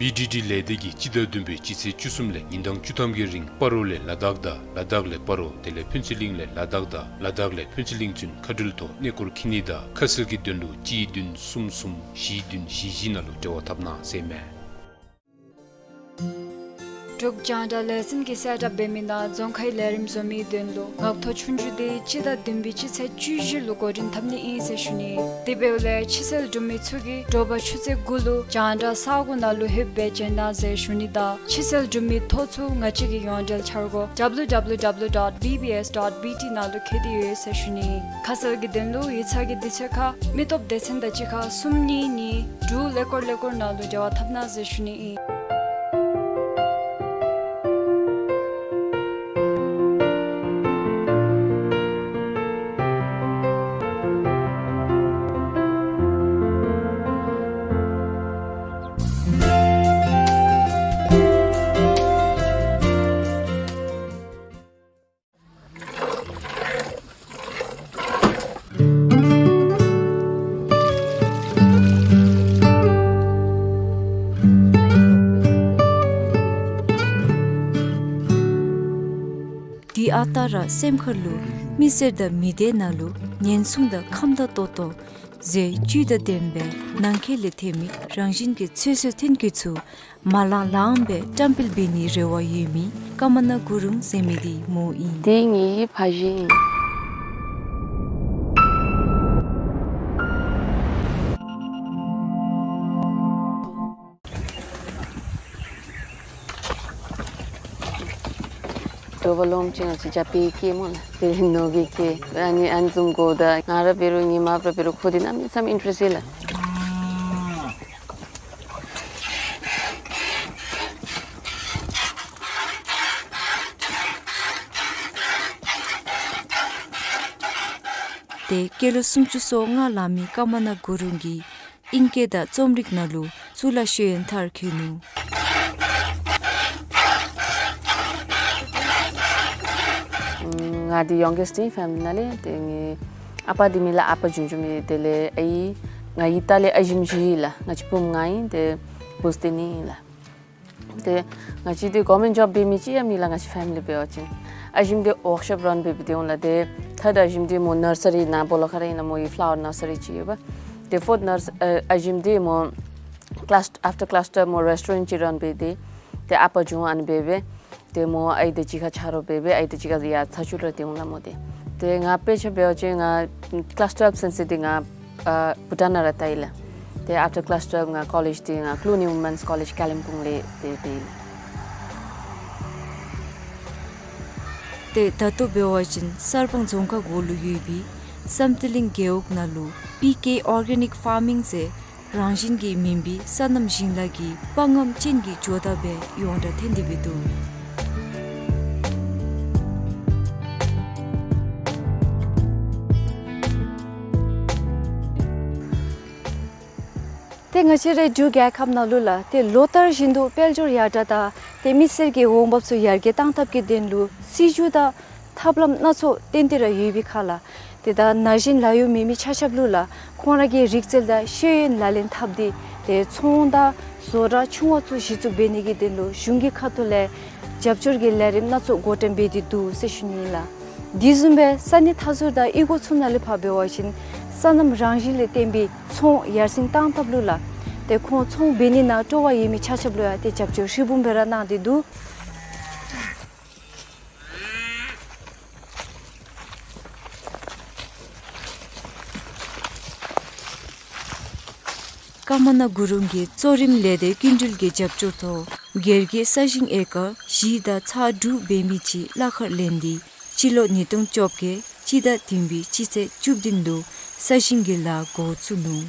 བི་ཌི་ཌི་ལས་སྡེ་གིས་སྤྱི་ཟླ་བདུན་པའི་སྤྱི་ཚེས་བཅུ་གསུམ་ལས་ཉིན་གྲངས་བཅུ་ཐམ་གྱི་རིང་སྤ་རོ་ལས་ལ་དྭགས་དང་ལ་དྭགས་ལས་སྤ་རོ་དེ་ལས་ཕུན་ཚོགས་གླིང་ལས་ལ་དྭགས་དང་ལ་དྭགས་ལས་ཕུན་ཚོགས་གླིང་ཚུན་མཁའ་འགྲུལ་ཐོག་གནས་སྐོར་འཁྱིད་ནི་དང་ཁ་གསལ་གྱི་དོན་ལུ་གཅིག་བདུན་གསུམ་གསུམ་བཞི་བདུན་བཞི་བཞི་ནང་ལུ་འབྲེལ་བ་འཐབ་གནང་ཟེར་ཨིན་མས། འབྲུག་རྒྱང་བསྒྲགས་ལས་འཛིན་གྱིས་གསལ་བསྒྲགས་འབད་མི་ནང་རྫོང་ཁའི་ལས་རིམ་བཟོ་མིའི་དོན་ལུ་ངག་ཐོག་ཆོས་རྒྱུགས་འདི་སྤྱི་ཟླ་བདུན་པའི་སྤྱི་ཚེས་བཅུ་བཞི་ལུ་འགོ་འདྲེན་འཐབ་ནི་ཨིན་ཟེར་ཞུ་ནི། དེ་འབདཝ་ལས་ཕྱི་གསལ་འབྲུག་མི་ཚུ་གིས་དྲོ་པ་ཆུ་ཚོད་དགུ་ལུ་རྒྱང་བསྒྲགས་ས་གོ་ནང་ལུ་ལྷོདཔ་སྦེ་བྱོན་གནང་ཟེར་ཞུ་ནི་དང་ཕྱི་གསལ་འབྲུག་མི་ཐོ་ཚུ་ང་བཅས་ཀྱི་ཡོངས་འབྲེལ་འཆར་སྒོ་W W W dot B B S dot B T ནང་ལུ་འཁོད་དེ་ཡོད་ཟེར་ཞུ་ནི། ཁ་གསལ་གྱི་དོན་ལུ་ཡིག་ཚང་གི་དུས་ཚོད་ཁར་མི་སྟོབས་སྡེ་ཚན་དང་གཅིག་ཁར་གསུམ་གཉིས་གཉིས་དྲུག་ཀླད་ཀོར་ཀླད་ཀོར་ནང་ལུ་འབྲེལ་བ་འཐབ་གནང་ཟེར་ཞུ་ནི་ཨིན། དེ་ཨ་རྟག་ར་སེམས་ཁར་ལུ་མི་སེར་དང་མི་སྡེ་ནང་ལུ་ཉེན་སྲུང་དང་ཁམས་དང་ཏོག་ཏོ་ཟས་བཅུད་དང་ལྡན་པའི་ནང་འཁོད་ལས་ཐོན་མི་རང་བཞིན་གྱི་ཚོད་བསྲེ་ཐོན་སྐྱེད་ཚུ་མ་ལང་ལངམ་སྦེ་བཀྲམ་སྤེལ་འབད་ནིའི་རེ་བ་ཡོད་མི་ཀ་མ་ན་གུ་རུང་ཟེར་མི་འདི་མོ་ཨིན། འདི་ངེའི་ཕ་གཞིས་ཨིན། དྲོ་པ་ལོངམ་ཅིག་ང་བཅས་རྒྱབ་སྦེ་སྐྱེལ་སྨོ་ལགས། དེ་ནོར་གྱིས་སྐྱེལ། ཨ་ནི་ཨ་ནི་བཟུམ་དགོ་ད། ང་ར་འབད་རུང་ངེའི་མ་པ་ར་འབད་རུང་ཁོ་འདི་གནམ་མེད་ས་མེད་ཨིན་ཊ་རེསཊ་ཡོད་ལགས། ཏེ་སྐྱེས་ལོ་སུམ་ཅུ་སོ་ལྔ་ལང་མི་ཀ་མ་ན་གུ་རུང་གིས་ཨིང་སྐད་དང་རྩོམ་རིག་ནང་ལུ་གཙུག་ལག་ཤེས་ཡོན་མཐར་འཁྱོལ་ནུག། ང་འདི་ཡོང་གེསཊ་ཨིན་ཕེ་མི་ལི་ནང་ལས། ཏེ་ངེའི་ཨ་པ་འདི་མི་ལགས་ཨ་པ་བྱུང་བྱུངམ་ཨིན། དེ་ལས་ཨའི་ང་གི་ལྟག་ལས་ཨ་ཞིམ་བཞི་ལགས། ང་བཅས་བུམོ་ལྔ་ཨིན། ཏེ་བུཚ་དེ་གཉིས་ཨིན་ལགས། ཏེ་ང་བཅས་འདི་གོ་ཝར་མེནཊ་ཇོབ་འབད་མི་ཅིག་ཡང་མེད་ལགས། ང་བཅས་ཕེ་མི་ལི་འབད་བ་ཅིན་ཨ་ཞིམ་འདི་ཝརཀ་ཤོབ་རཱན་འབད་འབད་དེ་འོང་ལགས། ཏེ་ཐཱརཌ་ཨ་ཞིམ་འདི་མོ་ནར་སི་རི་ནང་སྦོ་ལོགས་ཁར་ཨིན་ལགས། མོ་གི་ཕ་ལ་ཝར་ནར་སི་རི་ཅིག་ཡོདཔ། ཏེ་ཕོརཐ་ནར་སི་ཨ་ཨ་ཞིམ་འདི་མོ་ཀི་ལཱསི་ཨབ་ཊར་ཀི་ལཱསི་ཊུ་མོ་རེསི་ཊོ་རེནཊ་ཅིག་རཱན་འབད་དེ། ཏེ་ཨ་པ་བྱུང་ཨ་ནི་འབད་འབད། ཏེ་མོ་ཨའི་དང་གཅིག་ཁར་ཆ་རོགས་འབད་འབད། ཨའི་དང་གཅིག་ཁར་ཡར་ཚ་ཆུ་ལུ་ཏེ་འོང་ལགས་མོ་ཏེ། ཏེ་ང་དཔེ་ཆ་འབད་བ་ཅིན་ང་ཀི་ལཱསི་ཊུ་ཝེལབ་ཚུན་ཚོད་འདི་ང་ཨ་བྷུ་ཊཱན་ནང་ར་ལྟ་ཡི་ལགས། ཏེ་ཨབ་ཊར་ཀི་ལཱསི་ཊུ་ཝེལབ་ང་ཀོ་ལེཇ་འདི་ང་ཀླུ་སྣེ་ཝུ་མེནསི་ཀོ་ལེཇ་ཀ་ལིམ་པོང་ལས་ཏེ་ཏེ་ཡི་ལགས། ཏེ་ད་ལྟོ་འབད་བ་ཅིན་གསར་སྤང་རྫོང་ཁག་གུ་ལུ་ཡོད་པའི་བསམ་གཏན་གླིང་རྒེད་འོག་ནང་ལུ་པི་ཀེ་ཨོར་གེ་ནིཀ་ཕཱར་མིང་ཟེར་རང་བཞིན་གྱིས་སྨིན་པའི་སོ་ནམ་ཞིང་ལཱ་གི་དཔའ་རྔམ་ཅན་གྱི་ཇོ་བདག་སྦེ་ཡོངས་གྲགས་ཐོན་ཏེ་འབད་འདུག། ཏེ་ང་བཅས་རའི་འབྲུག་རྒྱལ་ཁབ་ནང་ལུ་ལགས་ཏེ་ལོ་ལྟར་བཞིན་དུ་དཔལ་འབྱོར་ཡར་དྲག་དང་ཏེ་མི་སེར་གྱི་འོང་འབབ་ཚུ་ཡར་རྒྱས་བཏང་ཐབས་ཀྱི་དོན་ལུ་སྲིད་བྱུས་དང་ཐབས་ལམ་སྣ་ཚོགས་བཏོན་ཏེ་ར་ཡོད་པའི་ཁར་ལགས། ཏེ་ད་ན་གཞོན་ལཱ་གཡོག་མེད་མི་ཆ་ཁྱབ་ལུ་ལགས་ཁོང་ར་གི་རིག་རྩལ་དང་ཤེས་ཡོན་ལག་ལེན་འཐབ་སྟེ་ཏེ་ཚོང་དང་བཟོ་གྲྭ་ཆུང་བ་ཚུ་གཞི་བཙུགས་འབད་ནི་གི་དོན་ལུ་གཞུང་གི་ཁ་ཐུག་ལས་རྒྱབ་སྐྱོར་གྱི་ལས་རིམ་སྣ་ཚོགས་འགོ་འདྲེན་འབད་དེ་འདུག་ཟེར་ཞུ་ནི་ཨིན་ལགས། དེ་བཟུམ་སྦེ་ས་གནས་མཐའ་ཟུར་དང་གཡུས་སྒོ་ཚུ་ནང་ལས་ཕར་འབད་བ་ཅིན་སོ་ནམ་རང་བཞིན་ལས་བརྟེན་པའི་ཚོང་ཡར་སེང་བཏང་ཐབས་ལུ་ལགས་ཏེ་ཁོང་ཚོང་འབད་ནི་ནང་སྤྲོ་བ་ཡོད་མི་ཆ་ཁྱབ་ལུ་ཡང་ཏེ་རྒྱབ་སྐྱོར་ཧྲིལ་བུམ་སྦེ་ར་གནང་སྟེ་འདུག། ཀ་མ་ན་གུ་རུང་གིས་གཙོ་རིམ་ལས་སྡེ་སྐྱིན་འགྲུལ་གྱི་རྒྱབ་སྐྱོར་ཐོག་སྒེར་གྱི་ས་ཞིང་ཨེ་ཀར་བཞི་དང་ཚག་དྲུག་འབད་མི་ཅིག་གླ་ཁར་ལེན་ཏེ་སྤྱི་ལོ་ཉིས་སྟོང་བཅོ་བརྒྱད་སྤྱི་ཟླ་བདུན་པའི་སྤྱི་ཚེས་བཅུ་བདུན་ལུ་ས་ཞིང་གི་ལཱ་འགོ་བཙུགས་ནུག།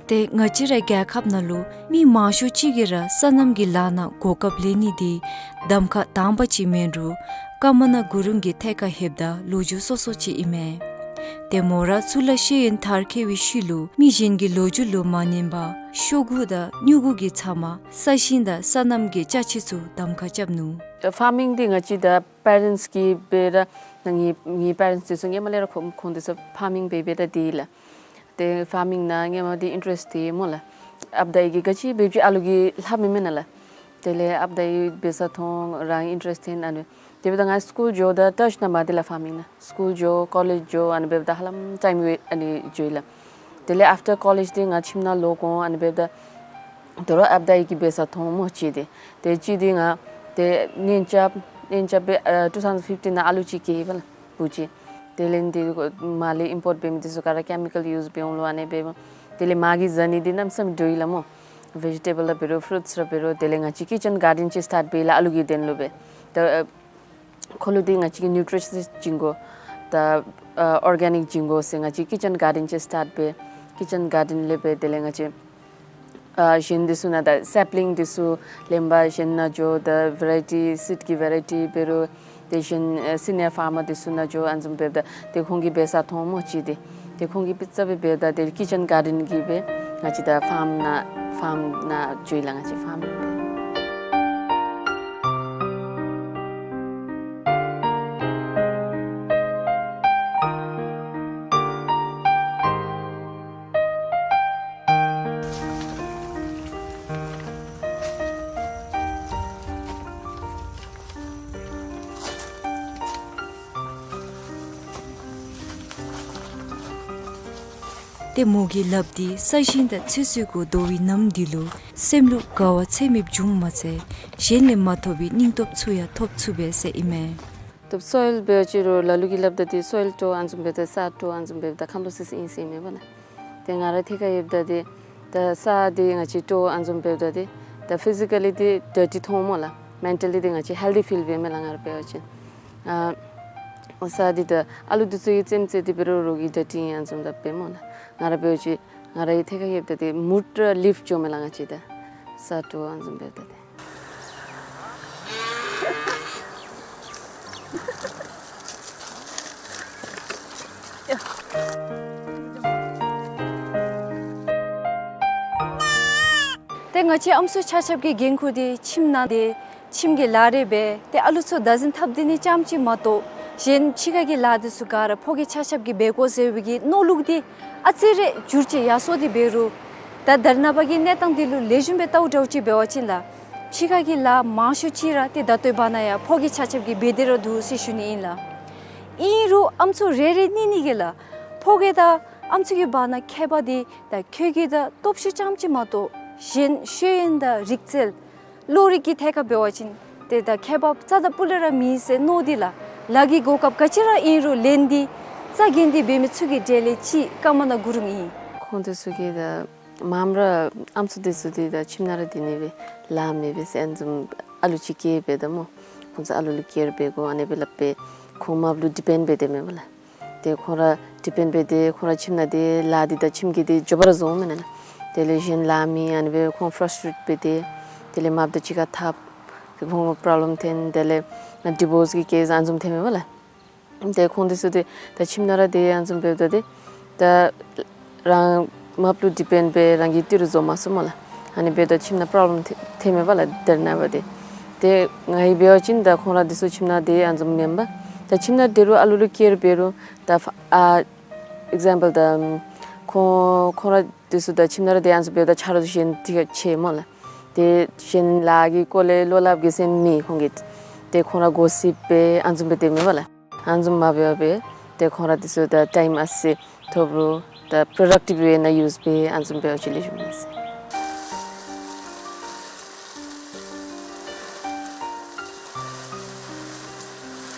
ཏེ་ང་བཅས་རའི་རྒྱལ་ཁབ་ནང་ལུ་མི་མང་ཤོས་ཅིག་གིས་ར་སོ་ནམ་གྱི་ལཱ་ནང་གོ་སྐབས་ལེན་ནི་འདི་གདམ་ཁ་དང་པ་ཅིག་མེན་རུང་ཀ་མ་ན་གུ་རུང་གི་ཐད་ཁར་ལྷོདཔ་ད་ལོ་རྒྱུས་སོ་སོ་ཅིག་ཨིན་མས། ཏེ་མོ་ར་གཙུག་ལག་ཤེས་ཡོན་མཐར་འཁྱོལ་བའི་ཤུལ་ལུ་མི་གཞན་གྱི་ལོ་རྒྱུས་ལུ་མ་ཉན་པར་ཤོག་གུ་དང་སྨྱུ་གུ་གི་ཚབ་མ་ས་ཞིང་དང་སོ་ནམ་གྱི་ཅ་ཆས་ཚུ་གདམ་ཁ་རྐྱབ་ནུག། ཕཱར་མིང་འདི་ང་བཅས་ད་པེ་རེནཊསི་གིས་འབད་ར་ང་ངེའི་ངེའི་པེ་རེནཊསི་འདི་ཚུ་ཧེ་མ་ལས་ར་ཁོང་ཁོང་འདི་ཚུ་ཕཱར་མིང་འབད་འབད་ད་སྡོད་ཡི་ལགས། ཏེ་ཕཱར་མིང་ནང་ཧེ་མ་འདི་ཨིན་ཊ་རེསཊ་ཡོད་སྨོ་ལགས། ཨཔ་དང་ཨའི་གིས་ག་ཅི་འབད་བཅུག་ཨ་ལུ་གིས་ལྷབ་མི་མེན་ན་ལགས། དེ་ལས་ཨཔ་དང་ཨའི་འབད་ས་མཐོང་རང་ཨིན་ཊ་རེསཊ་ཐོན་ཨ་ནི་ དེ་འབདཝ་ད་ང་སི་ཀུལ་འགྱོཝ་ད་ཊཱཆ་ནང་མ་སྡོད་ལགས་ཕཱར་མིང་ནང་། སི་ཀུལ་འགྱོ་ཀོ་ལེཇ་འགྱོ་ཨ་ནི་འབདཝ་ད་ཧ་ལམ་ཊའིམ་ཝེསཊ་ཨ་ནི་འགྱོ་ཡི་ལགས། དེ་ལས་ཨཕ་ཊར་ཀོ་ལེཇ་འདི་ང་ཁྱིམ་ནང་ལོག་འོང་ཨ་ནི་འབདཝ་ད་དོ་རུང་ཨཔ་ཌའི་གི་འབད་ས་མཐོངམ་སྨོ་གཅིག་འདི། དེ་གཅིག་འདི་ང་དེ་གནས་རྐྱབ་གནས་རྐྱབ་སྦེ་ཨ་ཊུ་ཐའུ་ཛེན་ཕིཕ་ཊིན་ནང་ཨ་ལུ་ཅིག་སྐྱེས་ཡི་པ་ལགས་བུ་ཅིག། དེ་ལས་འདི་མར་ལས་ཨིམ་པོརཊ་འབད་མི་འདི་ཚུ་ག་ར་ཀེ་མི་ཀཱལ་ཡུ་ཛི་འབད་འོང་ལོ་ཨ་ནི་འབདཝ། དེ་ལས་མ་གི་བཟའ་ནི་འདི་གནམ་མེད་ས་མེད་འགྲོ་ཡི་ལགས་སྨོ། ཝེ་ཇི་ཊེ་བཱལ་ར་འབད་རུང་ཕུ་རུཊས་ར་འབད་རུང་། དེ་ལས་ང་བཅས་ཀི་ཅན་གཱར་ཌེན་ཅིག་སི་ཊཱཊ་འབད་ཡི་ལགས་ཨ་ལུ་གི་དོན་ལུ་སྦེ། ད་ཨ་ཁོ་ལུ་འདི་ང་བཅས་ཀྱིས་ནིའུ་ཊི་རི་ཤཱནསི་བྱིན་དགོ། ད་ཨ་ཨོར་གེ་ནིཀ་བྱིན་དགོ་ཟེར་ང་བཅས་ཀི་ཅན་གཱར་ཌེན་ཅིག་སི་ཊཱཊ་འབད། ཀི་ཅན་གཱར་ཌེན་ལས་འབད་དེ་ལས་ང་བཅས་ཨ་གཞན་འདི་ཚུ་ནང་ད་སེཔ་ལིང་འདི་ཚུ་ལེན་པར་གཞན་ནང་འགྱོ། ད་ཝེ་རའི་ཊི་སིཌ་གི་ཝེ་རའི་ཊི་འབད་རུང་དེ་གཞན་ཨ་སི་ནི་ཡར་ཕཱར་མར་འདི་ཚུ་ནང་འགྱོ་ཨ་ནི་བཟུམ་འབདཝ་ད་དེ་ཁོང་གིས་འབད་ས་མཐོངམ་སྨོ་གཅིག་འདི། དེ་ཁོང་གིས་དཔེ་རྩ་སྦེ་འབདཝ་ད་དེ་ཀི་ཅན་གཱར་ཌེན་གྱི་སྦེ་ང་བཅས་ད་ཕཱརམ་ནང་ཕཱརམ་ནང་འགྱོ་ཡི་ལགས་ང་བཅས་ཕཱར་མིང་འབད། ཏེ་མོ་གིས་སླབ་སྟེ་ས་ཞིང་དང་ཚོད་བསྲེ་གུ་དོ་བའི་ནམ་འདི་ལུ་སེམས་ལུ་དགའ་བ་ཚད་མེདཔ་བྱུངམ་མ་ཚད་གཞན་ལས་མ་ཐོབ་པའི་སྙིང་སྟོབས་ཚུ་ཡང་ཐོབ་ཚུགས་པས་ཟེར་ཨིན་མས། ཏེ་སོའིལ་འབད་བ་ཅིན་རུང་ལ་ལུ་གིས་སླབ་ད་འདི་སོའིལ་སྤྲོ་ཨ་ནི་བཟུམ་འབདཝ་ད་ས་སྤྲོ་ཨ་ནི་བཟུམ་འབདཝ་ད་ཁམས་ལོག་སི་སི་ཨིན་ཟེར་མས་པ་ལགས། ཏེ་ང་ར་ཐད་ཁར་ཡོདཔ་ད་འདི་ད་ས་འདི་ང་བཅས་སྤྲོ་ཨ་ནི་བཟུམ་འབདཝ་ད་འདི་ད་ཕི་ཟི་ཀ་ལི་འདི་ཌར་ཊི་མཐོངམ་སྨོ་ལགས། མེན་ཊ་ལི་འདི་ང་བཅས་ཧེལ་ཐི་ཕིལ་འབད་མས་ལགས། ང་ར་འབད་བ་ཅིན་ཨ་ས་འདི་ད་ཨ་ལུ་འདི་ཚུ་གིས་རྩེདམོ་རྩེ་སྟེ་འབད་རུང་རོགས་ཀྱིས་ཌར་ཊི་ཨ་ནི་བཟུམ་ད་འབད་སྨོ་ལགས། ང་ར་འབད་བ་ཅིན་ང་རའི་ཐད་ཁར་ཡོདཔ་ད་འདི་མུཌ་ར་ལིཕཊ་འགྱོ་མས་ལགས། ང་བཅས་ད་ས་སྤྲོ་ཨ་ནི་བཟུམ་འབདཝ་ད་འདི། ཏེ་ང་བཅས་ཨམ་སྲུ་ཆ་ཁྱབ་ཀྱི་འགན་ཁུར་འདི་ཁྱིམ་ནང་འདི་ཁྱིམ་གྱི་ལཱ་རེ་འབད། ཏེ་ཨ་ལུ་ཚུ་བདག་འཛིན་འཐབ་སྡོད་ནི་རྐྱངམ་ཅིག་མ་གཏོགས་གཞན་ཕྱི་ཁ་གི་ལཱ་འདི་ཚུ་ག་ར་ཕོ་སྐྱེས་ཆ་ཁྱབ་ཀྱིས་འབད་དགོ་ཟེར་བའི་གི་མནོ་ལུགས་འདི་ཨ་ཙི་རེ་འགྱུར་བཅོས་ཡར་སོང་སྟེ་འབད་རུང་ད་ད་རེས་ནངས་པ་གི་གནས་སྟངས་འདི་ལུ་ལེགས་ཤོམ་སྦེ་བལྟཝ་འདྲཝ་ཅིག་འབད་བ་ཅིན་ལགས་ཕྱི་ཁ་གི་ལཱ་མང་ཤོས་ཅིག་ར་ཏེ་ད་ལྟོའི་བར་ན་ཡང་ཕོ་སྐྱེས་ཆ་ཁྱབ་ཀྱིས་འབད་དེ་ར་འདུག་ཟེར་ཞུ་ནི་ཨིན་ལགས། ཨིན་རུང་ཨམ་སྲུ་རེ་རེ་གཉིས་གཉིས་ཀྱིས་ལགས་ཕོ་སྐྱེས་དང་ཨམ་སྲུ་གི་བར་ན་ཁྱད་པར་འདི་ད་ཁྱོད་ཀྱི་ད་སྟོབས་ཤུགས་རྐྱངམ་ཅིག་མ་གཏོགས་གཞན་ཤེས་ཡོན་དང་རིག་རྩལ་བློ་རིག་གི་ཐད་ཁར་འབད་བ་ཅིན་ཏེ་ད་ཁྱད་པར་རྩ་དང་སྤུ་ལས་ར་མེད་ཟེར་མནོ་སྟེ་ལགས་ལཱ་གི་གོ་སྐབས་ག་ཅི་ར་ཨིན་རུང་ལེན་ཏེ་རྩ་འགེངས་ཏེ་འབད་མི་ཚུ་གི་གྲས་ལས་གཅིག་ཀརྨ་ནཱ་གུ་རུང་ཨིན། ཁོང་འདི་ཚུ་གིས་ད་མངམ་ར་ཨམ་སྲུ་འདི་ཚུ་འདི་ད་ཁྱིམ་ནང་ར་སྡོད་ནི་སྦེ་ལཱ་མེད་པས་ཟེར་ཨ་ནི་བཟུམ་ཨ་ལུ་ཅིག་སྐྱེས་པས་ད་སྨོ། ཁོང་ཚུ་ཨ་ལུ་ལུ་ཀེར་འབད་དགོ་ཨ་ནི་སྦེ་སླབ་སྦེ་ཁོང་མ་པ་ལུ་ཌི་པེནཌ་འབད་དེ་མས་པ་ལགས། ཏེ་ཁོང་ར་ཌི་པེནཌ་འབད་དེ་ཁོང་ར་ཁྱིམ་ནང་འདི་ལཱ་འདི་ད་ཁྱིམ་གྱི་འདི་མགྱོགས་པ་ར་བཟོཝ་མེན་ན་ལགས། དེ་ལས་གཞན་ལཱ་མེད་ཨ་ནི་སྦེ་ཁོང་ཕྲ་སི་ཊེཊ་འབད་དེ་དེ་ལས་མ་པ་དང་གཅིག་ཁར་འཐབ། ཏེ་ཁོང་པོ་པྲོབ་ལེམ་འཐོན། དེ་ལས་ཌི་བོརསི་གི་ཀེསི་ཨ་ནི་བཟུམ་འཐོན་མས་པ་ལགས། ཏེ་ཁོང་འདི་ཚུ་འདི་ད་ཁྱིམ་ནང་ར་སྡོད་ཨ་ནི་བཟུམ་འབདཝ་ད་འདི་ད་རང་མ་པ་ལུ་ཌི་པེནཌ་འབད་རང་གིས་ཏི་རུ་བཟོ་མ་ཚུགས་སྨོ་ལགས། ཨ་ནི་འབདཝ་ད་ཁྱིམ་ནང་པྲོབ་ལེམ་འཐོན་མས་པ་ལགས་ད་རེས་ནངས་པ་འདི། ཏེ་ང་གིས་འབད་བ་ཅིན་ད་ཁོང་ར་འདི་ཚུ་ཁྱིམ་ནང་སྡོད་ཨ་ནི་བཟུམ་མེན་པར་ད་ཁྱིམ་ནང་སྡོད་རུང་ཨ་ལུ་ལུ་ཀེར་འབད་རུང་ད་ཨ་ཨིག་ཛམ་པཱལ་ད་ཁོང་ཁོང་ར་འདི་ཚུ་ད་ཁྱིམ་ནང་ར་སྡོད་ཨ་ནི་བཟུམ་འབདཝ་ད་ཆ་རོགས་གཞན་འདི་ཁར་ཕྱད་སྨོ་ལགས། ཏེ་གཞན་ལཱ་གི་སྐོར་ལས་བློ་སླབ་གེ་ཟེར་མེད་ཁོང་གིས། ཏེ་ཁོང་ར་གོ་སིཔ་འབད་ཨ་ནི་བཟུམ་སྦེ་སྡོད་མས་པ་ལགས། ཨ་ནི་བཟུམ་མ་འབད་བར་སྦེ་ཏེ་ཁོང་ར་འདི་ཚུ་ད་ཊའིམ་ཨ་ཙི་ཐོབ་རུང་ད་པྲོ་ཌག་ཊིབ་ཝེ་ནང་ཡུསི་འབད་ཨ་ནི་བཟུམ་འབད་བ་ཅིན་ལེགས་ཤོམ་ཨིན་ཟེར།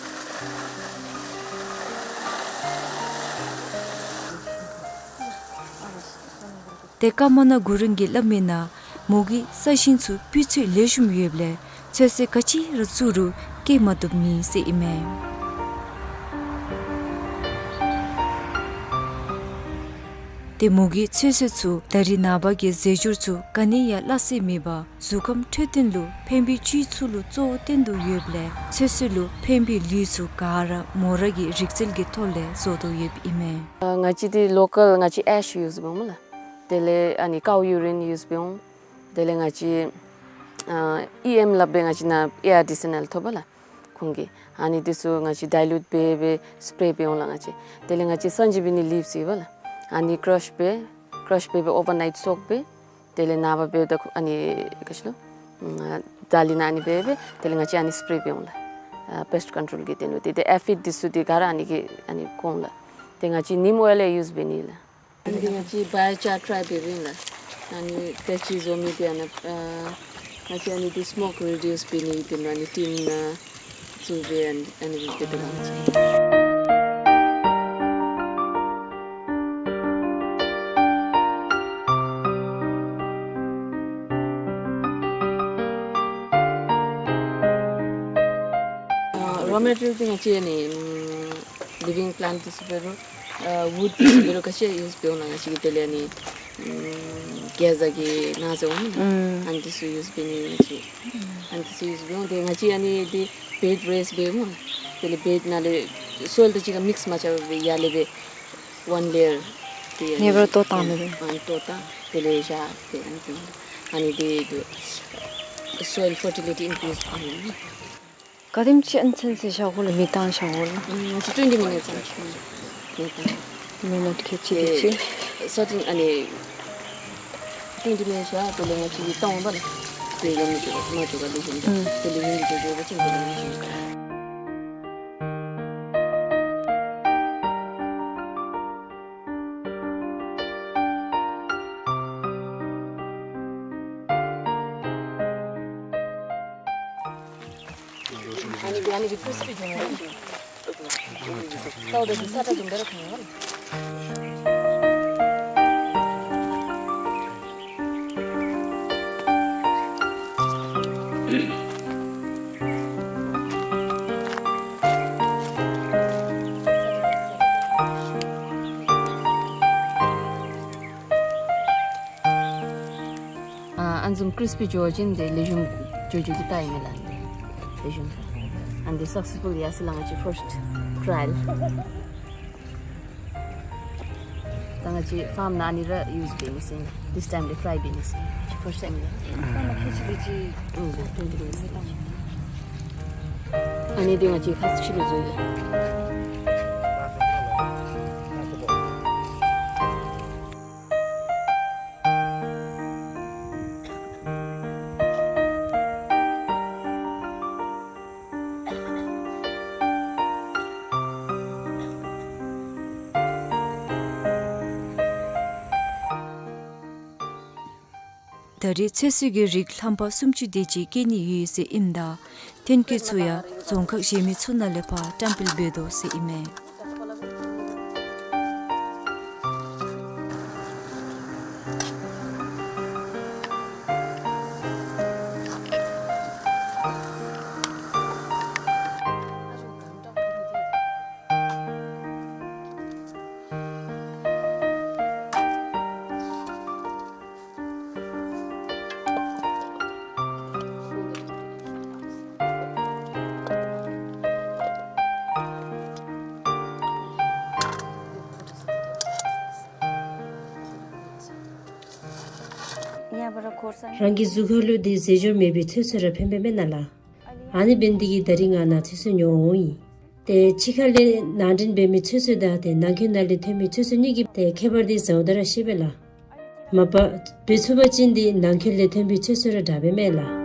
ཏེ་ཀརྨ་ནཱ་གུ་རུང་གིས་སླབ་མི་ནང་མོ་གི་ས་ཞིང་ཚུ་སྤུས་ཚད་ལེགས་ཤོམ་ཡོདཔ་ལས་ཚོད་བསྲེ་ག་ཅི་ར་བཙུགས་རུང་སྐྱེ་མ་བཏུབ་ནི་ཟེར་ཨིན་མས། ཏེ་མོ་གི་ཚོད་བསྲེ་ཚུ་ད་རེས་ནངས་པ་གི་རྫས་སྦྱོར་ཚུ་ག་ནི་ཡང་སླ་བསྲེ་མེད་པར་གཟུགས་ཁམས་འཕྲོད་བསྟེན་ལུ་ཕན་པའི་སྤྱོད་ཚུལ་ལུ་གཙོ་བོ་བསྟེན་དོ་ཡོདཔ་ལས་ཚོད་བསྲེ་ལུ་ཕན་པའི་ལུད་ཚུ་ག་ར་མོ་ར་གི་རིག་རྩལ་གྱི་ཐོག་ལས་བཟོ་དོ་ཡོདཔ་ཨིན་མས། ཨ་ང་བཅས་འདི་ལོ་ཀཱལ་ང་བཅས་ཨེཤ་ཡུསི་འབད་འོང་སྨོ་ལགས། དེ་ལས་ཨ་ནི་ཀའུ་ཡུ་རིན་ཡུསི་འབད་འོང་། དེ་ལས་ང་བཅས་ཨ་ཨི་ཨེམ་སླབ་སྦེ་ང་བཅས་ནཱ་ཨེ་ཨར་ཌི་སི་ནང་ལས་ཐོབ་པ་ལགས་ཁོང་གིས། ཨ་ནི་འདི་ཚུ་ང་བཅས་ཌའི་ལུཊ་འབད་སྦེ་སི་པེ་རེ་འབད་འོང་ལགས་ང་བཅས། དེ་ལས་ང་བཅས་སན་ཇི་བི་ནི་ལིབསི་ཡོད་པ་ལགས། ཨ་ནི་ཀྲཱཤ་འབད་ཀྲཱཤ་འབད་སྦེ་ཨོ་བར་ནའིཊ་སོཀ་འབད། དེ་ལས་ནངས་པ་འབདཝ་ད་ཨ་ནི་ག་ཅི་ལོ་ཨ་ཛ་ལི་ནང་ཨ་ནི་འབད་སྦེ་དེ་ལས་ང་བཅས་ཨ་ནི་སི་པེ་རེ་འབད་འོང་ལགས། ཨ་པེསཊ་ཀོན་ཊོལ་གྱི་དོན་ལུ་ཏེ་ཏེ་ཨེ་ཕིཌ་འདི་ཚུ་ཏེ་ག་ར་ཨ་ནི་གི་ཨ་ནི་གོང་ལགས། ཏེ་ང་བཅས་ནིམ་ཨོའིལ་ཡང་ཡུསི་འབད་ནི་ལགས། ཨ་ནི་ང་བཅས་བའི་ཡོ་ཅར་ཊའི་འབདཝ་ཨིན་ལགས། ཨ་ནི་ཏེ་ཅིག་བཟོ་མི་འདི་ཨ་ནི་ཨ་ང་བཅས་ཨ་ནི་འདི་སི་མོཀ་རི་ཌིའུསི་འབད་ནི་འདི་ནང་ཨ་ནི་ཊིན་ནང་བཙུགས་སྦེ་ཨ་ནི་ཨ་ནི་སྦེ་འབད་དེ་ལགས། ཨ་རོ་མེ་ཊི་རིལ་འདི་ང་བཅས་ཨ་ནི་ཨམ་ལི་ཝིང་པི་ལེནཊ་འདི་ཚུ་འབད་རུང་ཨ་ཝུཌ་འདི་ཚུ་འབད་རུང་ཁ་ཤས་ཡུསི་འབདཝ་ཨིན་ལགས། ང་བཅས་ཀྱི་དེ་ལས་ཨ་ནི་ཨམ་གེ་ཛ་གི་ནང་ཟེར་འོང་ཨ་ནི་འདི་ཚུ་ཡུསི་འབད་ནི་ང་བཅས་ཨ་ནི་འདི་ཚུ་ཡུསི་འབདཝ་ཨིན། ཏེ་ང་བཅས་ཨ་ནི་འདི་བེཌ་རེསི་འབདཝ་ཨིན་ལགས། དེ་ལས་བེཌ་ནང་ལས་སོའིལ་དང་གཅིག་ཁར་མིགསི་མ་རྐྱབ་པར་ཡར་ལས་སྦེ་ཝན་ལེ་ཡར་དེ་ངེས་པར་དུ་བཏང་ནི་རེད། ཨ་ནི་དུ་བཏང་། དེ་ལས་བཞག་སྟེ་ཨ་ནི་འབདཝ་ཨིན། ཨ་ནི་འདི་འདི་སོའིལ་ཕར་ཊི་ལི་ཊི་ཨིན་ཀྲིསི་འབད་ནི་ཨིན། ག་དེམ་ཅིག་ཨ་ནི་ཚུན་ཚོད་བཞག་དགོ་ལགས། མེ་བཏང་བཞག་དགོ་ལགས། ཨམ་ང་བཅས་ཊུ་ཝེན་ཊི་མི་ནིཊསི་ཙམ་ཅིག་མེ་བཏང་། མི་ནིཊ་ཁལ་གཅིག་དེ་ཅིག་སར་ཊིན་ཨ་ནི་ཊུ་ཝེན་ཊི་མི་ནིཊསི་བཞག། དེ་ལས་ང་བཅས་ཀྱིས་བཏང་འོང་པ་ལགས། དེ་ཡང་མི་འགྱོ་མ་འགྱོ་ག་ལུ་ཞིན་ད། ཨམ་དེ་ལས་ཡང་མི་འགྱོ་འགྱོ་བ་ཅིན་དེ་ལས་ཡང་མི་འགྱོ། ཨ་ནི་འདི་ཨ་ནི་འདི་ཀྲིསི་པི་བཟོ་ནི་ཨིན། ཏེ་འོ་འདི་ས་ཏ་དུམ་གྲ་ར་ཁོང་ཡོད། ཨ་ཨ་ནི་བཟུམ་ཀྲིསི་པི་འགྱོ་བ་ཅིན་ཏེ་ལེགས་ཤོམ་འགྱོ་འགྱོ་གི་རྟགས་ཨིན་མས་ལགས། ལེགས་ཤོམ། ཨ་ནི་འདི་སག་སེསི་ཕུལ་ཡར་སོང་ལགས། ང་བཅས་ཕརསཊ་ཊ་རའི་ཡལ། ད་ང་བཅས་ཕཱརམ་ནང་ཨ་ནི་ར་ཡུསི་འབད་ནི་ཟེར་ཨིན། ཐིསི་ཊའིམ་ལས་ཊ་རའི་འབད་ནི་ཟེར་ཨིན། ང་བཅས་ཕརསཊ་ཊའིམ་ལས། ཨ་ནི་འདི་ང་བཅས་ཁ་ཕྱི་ལུ་བཟོ་ཡི་ལགས། ད་རེས་ཚོད་བསྲེ་གི་རིགས་རྣམ་པ་སུམ་ཅུ་དེ་ཅིག་སྐྱེལ་ནི་ཡོད་ཟེར་ཨིནམ་ད་ཐོན་སྐྱེད་ཚུ་ཡང་རྫོང་ཁག་གཞན་མི་ཚུ་ནང་ལས་ཕར་བཀྲམ་སྤེལ་འབད་དོ་ཟེར་ཨིན་མས། རང་གི་གཟུགས་ཁར་ལུ་དེ་རྫས་སྦྱོར་མེད་པའི་ཚོད་བསྲེ་ར་ཕན་པས་མེན་ན་ལགས། ཨ་ནི་འབད་ནི་དེ་གིས་ད་རིས་ང་ནཱ་ཚོད་བསྲེ་ཉོ་འོང་ཡི། ཏེ་ཕྱི་ཁ་ལས་ནང་འདྲེན་འབད་མི་ཚོད་བསྲེ་དང་ཏེ་ནང་འཁོད་ནང་ལས་ཐོན་མི་ཚོད་བསྲེ་གཉིས་ཀྱི་ཏེ་ཁྱད་པར་དེ་ཟཝ་ད་ར་ཤེས་པས་ལགས། མ་པ་འབད་ཚུགས་པ་ཅིན་དེ་ནང་འཁོད་ལས་ཐོན་པའི་ཚོད་བསྲེ་ར་དྲག་པས་མེན་ལགས།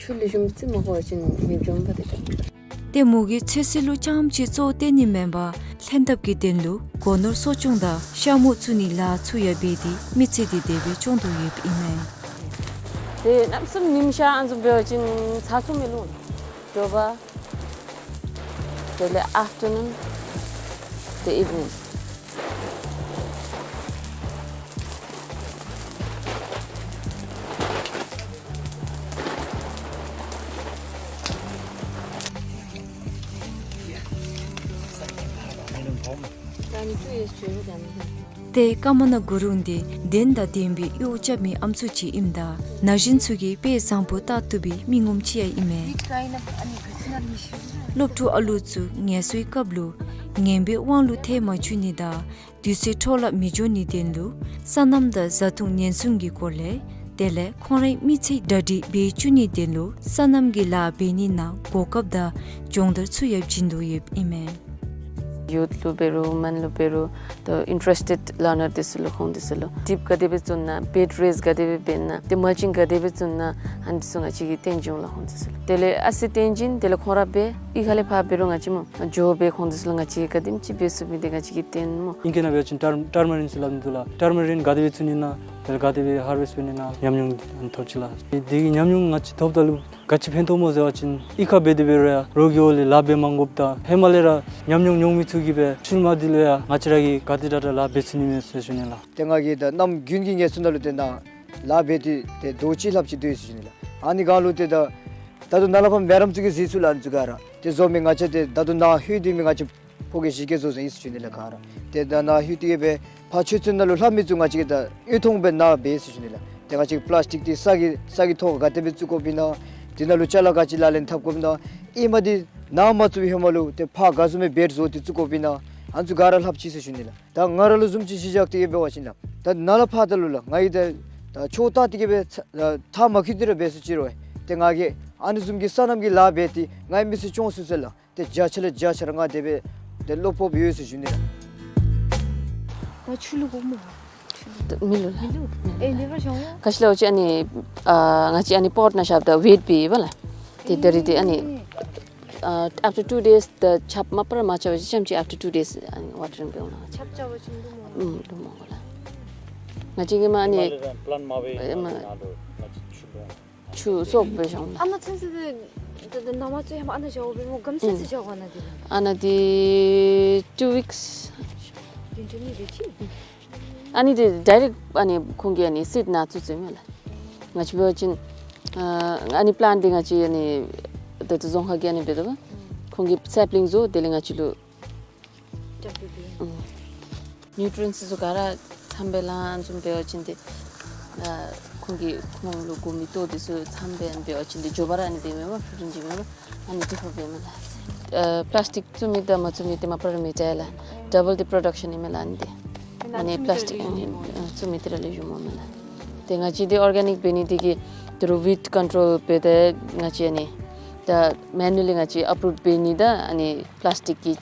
ཆུ་ལེགས་ཤོམ་བརྩི་མ་དགོ་པ་ཅིན་མེདཔ་འགྱོཝ་མས་པ་ཏེ། ཏེ་མོ་གིས་ཚོད་བསྲེ་ལུ་རྐྱངམ་ཅིག་གཙོ་བོ་བཏོན་ནི་མེན་པར་ལྷན་ཐབས་ཀྱི་དོན་ལུ་སྒོ་ནོར་གསོ་སྐྱོང་དང་ཤ་མུ་བཙུགས་ནི་ལཱ་ཚུ་ཡང་འབད་དེ་མི་ཚེ་འདི་དེ་སྦེ་སྐྱོང་དོ་ཡོདཔ་ཨིན་མས། ཏེ་གནམ་མེད་ས་མེད་ཉིམ་ཤར་ཨ་ནི་བཟུམ་འབད་བ་ཅིན་ཚ་ཚུ་མི་ལུ་འགྱོ་བ། དེ་ལས་afternoon, the evening. ཏེ་ཀ་མ་ན་གུ་རུང་འདི་གདན་དང་ལྡན་པའི་གཡོག་རྐྱབ་མི་ཨམ་སྲུ་ཅིག་ཨིནམ་ད་ན་གཞོན་ཚུ་གིས་དཔེ་བཟང་པོ་བལྟ་བཏུབ་པའི་མི་ངོམ་ཅིག་ཡང་ཨིན་མས། སློབ་ཕྲུག་ཨ་ལུ་ཚུ་ངལ་གསོའི་སྐབས་ལུ་ངན་པའི་དབང་ལུ་ཐལ་མ་བཅུག་ནི་དང་དུས་ཚོད་འཕྲོ་བརླག་མི་འགྱོ་ནིའི་དོན་ལུ་སོ་ནམ་དང་བཟའ་འཐུང་ཉེན་སྲུང་གི་སྐོར་ལས་དེ་ལས་ཁོང་རའི་མི་ཚེ་གྲ་སྒྲིག་འབད་བཅུག་ནིའི་དོན་ལུ་སོ་ནམ་གྱི་ལཱ་འབད་ནི་ནང་གོ་སྐབས་དང་སྦྱོང་བརྡར་ཚུ་ཡང་བྱིན་དོ་ཡོདཔ་ཨིན་མས། ཡུཐ་ལུ་འབད་རུང་མེན་ལུ་འབད་རུང་ཏེ་ཨིན་ཊ་རེསི་ཊེཌ་ལར་ནར་འདི་ཚུ་ལུ་ཁོང་འདི་ཚུ་ལུ་ཌིབ་ག་དེ་སྦེ་བཙུགས་ན་བེཌ་རེསི་ག་དེ་སྦེ་འབད་ན་ཏེ་མལ་ཅིང་ག་དེ་སྦེ་བཙུགས་ན་ཨ་ནི་འདི་ཚུ་ང་བཅས་ཀྱིས་སྟོན་བྱིན་འོང་ལགས་ཁོང་འདི་ཚུ་ལུ། དེ་ལས་ཨ་ཙི་སྟོན་བྱིན། དེ་ལས་ཁོང་ར་འབད་གཡུས་ཁ་ལས་ཕར་འབད་རུང་ང་བཅས་མོ་འགྱོ་སྦེ་ཁོང་འདི་ཚུ་ལུ་ང་བཅས་ཀྱིས་ག་དེམ་ཅིག་འབད་ཚུགས་མི་འདི་ང་བཅས་ཀྱིས་སྟོན་མོ། ཨིང་སྐད་ནང་འབད་བ་ཅིན་ཊར་ཊར་མ་རིན་ཟེར་སླབ་ནི་འདུག་ལགས། ཊར་མ་རིན་ག་དེ་སྦེ་བཙུགས་ནི་ན་དེ་ལས་ག་དེ་སྦེ་ཧར་ཝེསཊ་འབད་ནི་ན་ཉམས་མྱོང་ཐོབ་ཅི་ལགས། དེ་གི་ཉམས་མྱོང་ང་བཅས་ཐོབ་ད་ལུ་ག་ཅི་ཕན་ཐོགས་མོ་ཟེར་བ་ཅིན་གཡུས་ཁར་འབད་དེ་འབད་རུང་ཡང་རོགས་ཀྱི་འོག་ལས་ལཱ་འབད་མ་དགོཔ་དང་ཧེ་མ་ལས་ར་ཉམས་མྱོང་མྱོང་མི་ཚུ་གིས་འབད་ཤུལ་མ་འདི་ལུ་ཡང་ང་བཅས་ར་གིས་ག་དེ་དྲག་དྲག་ལཱ་འབད་ཚུགས་ནི་མས་ཟེར་ཞུ་ནི་ལགས། ཏེ་ང་གིས་ད་གནམ་དགུན་གྱི་ངལ་གསོ་ནང་ལུ་ཏེ་ནཱ་ལཱ་འབད་དེ་ཏེ་ཟླཝ་གཅིག་ལྷགཔ་ཅིག་སྡོད་ཡི་ཟེར་ཞུ་ནི་ལགས། ཨ་ནི་སྒང་ལུ་ཏེ་ད་ད་ལྟོ་ནཱ་ལས་ཕར་མེ་རམ་ཚུ་གིས་གཟིགས་ཚུགས་ལགས་ཨ་ནི་ཚུ་ག་ར། ཏེ་བཟོ་མི་ང་བཅས་ཏེ་ད་ལྟོ་ནཱ་ལྷོད་སྡོད་མི་ང་བཅས་ཕོ་སྐྱེས་གཞིས་སྐྱེས་ཚུ་ཨིན་ཟེར་ཞུ་ནི་ལགས་ག་ར། ཏེ་ད་ནཱ་ལྷོད་དེ་གིས་འབད་ཕར་ཆོས་ཚན་ནང་ལུ་ལྷབ་མི་ཚུ་ང་བཅས་ཀྱིས་ད་ཡུན་ཐུང་སྦེ་ནཱ་འབད་ཟེར་ཞུ་ནི་ལགས། ཏེ་ང་བཅས་པ་ལཱསི་ཊིཀ་འདི་ས་གི་ས་གི་ཐོག་ག་དེ་སྦེ་བཙུགས་དགོཔ་ཨིན་ན། དེ་ནང་ལུ་ཅ་ལ་ག་ཅི་ལག་ལེན་འཐབ་དགོཔ་ཨིན་ན། ཨེ་མ་འདི་ནཱ་མ་བཙུགས་པའི་ཧེ་མ་ལུ་ཏེ་ཕར་ག་བཟུམ་སྦེ་བེཌ་བཟོ་སྟེ་བཙུགས་དགོཔ་ཨིན་ན། ཨ་ནི་ཚུ་ག་ར་ལྷབ་ཅི་ཟེར་ཞུ་ནི་ལགས། ད་ང་ར་ལུ་བཟུམ་ཅིག་གཞི་བཞག་སྟེ་གིས་འབད་བ་ཅིན་ལགས། ད་ནཱ་ལས་ཕར་ད་ལུ་ལགས་ང་གིས་ད་ད་ཆོས་བལྟ་སྟེ་གིས་འབད་ཚ་ད་མཐར་མ་འཁྱོལ་ཏེ་ར་འབད་སོ་ཅི་རུང་ཏེ་ང་གིས་ཨ་ནི་བཟུམ་གྱི་སོ་ནམ་གྱི་ལཱ་འབད་དེ་ངེའི་མི་ཚེ་སྐྱོང་ཚུགས་ཟེར་ལགས། ཏེ་བརྒྱ་ཆ་ལས་བརྒྱ་ཆ་ར་ང་དེ་སྦེ་ཏེ་བློ་སྤོབས་ཡོད་ཟེར་ཞུ་ནི་ལགས། ད་ཆུ་ལུ་གོ་མོ། མི་ལུ་ལགས། མི་ལུ། ཨེ་ལེ་བར་བྱུང་ཡ། ག་ཅི་ལོ་ཅིག་ཨ་ནི་ཨ་ང་བཅས་ཨ་ནི་པོཊ་ནང་བཞགཔ་ད་ཝེཊ་འབད་བས་ལགས། ཏེ་ད་རིས་ཏེ་ཨ་ནི་ཨ་ཨབ་ཊར་ཊུ་ཌེསི་ད་ཆརཔ་མ་པ་ར་མ་རྐྱབ་པ་ཅིན་ཙམ་ཅིག་ཨབ་ཊར་ཊུ་ཌེསི་ཨ་ནི་ཝ་ཊ་རིང་འབད་འོང་ལགས། ཆརཔ་རྐྱབ་པ་ཅིན་ལུ་མོ། ཨུམ་ལུ་མོ་གོ་ལགས། ང་བཅས་ཀྱིས་མ་ཨ་ནི་ཨེ་མ་ཆུ་སོག་སྦེ་བྱུང་ལགས། ཨ་ནཱ་ཚུན་ཚོད་ཏེ་ཏེ་ནཱ་མ་ཚུ་ཧེ་མ་ཨ་ནཱ་བཞག་འོང་པས་མོ། ག་དེམ་ཅིག་བཞག་འོང་ཨ་ནཱ་འདི་ལགས། ཨ་ནཱ་འདི་ཊུ་ཝིཀསི། བདུན་ཕྲག་གཉིས་རེ་ཅིག། ཨ་ནི་འདི་ཌའི་རེཀཊ་ཨ་ནི་ཁོང་གིས་ཨ་ནི་སིཌ་ནཱ་བཙུགས་བཙུགསཔ་མས་ལགས། ང་བཅས་འབད་བ་ཅིན་ཨ་ཨ་ནི་པི་ལཱནཊ་འདི་ང་བཅས་ཨ་ནི་ད་ལྟོ་རྫོང་ཁག་གིས་ཨ་ནི་འབད་དོ་བ། ཁོང་གིས་སེཔ་ལིང་བཟོ་དེ་ལས་ང་བཅས་ལུ་ཨུམ་ནིའུ་ཊི་རི་ཡེནཊསི་ཚུ་ག་ར་ཚངམ་སྦེ་ལང་ཨ་ནི་བཟུམ་འབད་བ་ཅིན་ཏེ་ཨ་ཁོང་གིས་ཁོང་ལུ་དགོ་མི་ལྟོ་འདི་ཚུ་ཚངམ་སྦེ་ཨ་ནི་འབད་བ་ཅིན་ཏེ་མགྱོགས་པ་ར་ཨ་ནི་འབད་མས་པ། ཕྲུ་གུ་ཅིག་མས་པ། ཨ་ནི་འདི་ཕར་འབད་མས་ལགས། ཨ་པི་ལཱསི་ཊིཀ་བཙུགས་མི་དང་མ་བཙུགས་མི་འདི་མ་པ་ར་མི་འདྲ་ལགས། ཌབ་བཱལ་འདི་པྲོ་ཌག་ཤཱན་ཨིན་མས་ལགས་ཨ་ནི་འདི། ཨ་ནི་པི་ལཱསི་ཊིཀ་ཨ་ནི་བཙུགས་མི་འདི་ར་ལེགས་ཤོམ་འོང་མས་ལགས། ཏེ་ང་བཅས་འདི་ཨོར་གེ་ནིཀ་འབད་ནི་འདི་གིས་ད་རུང་ཝིཌ་ཀོན་ཊོལ་འབད་དེ་ང་བཅས་ཨ་ནི་ད་མེ་ནུ་ལི་ང་བཅས་ཨབ་རུཊ་འབད་ནི་དང་ཨ་ནི་པི་ལཱསི་ཊིཀ་གི་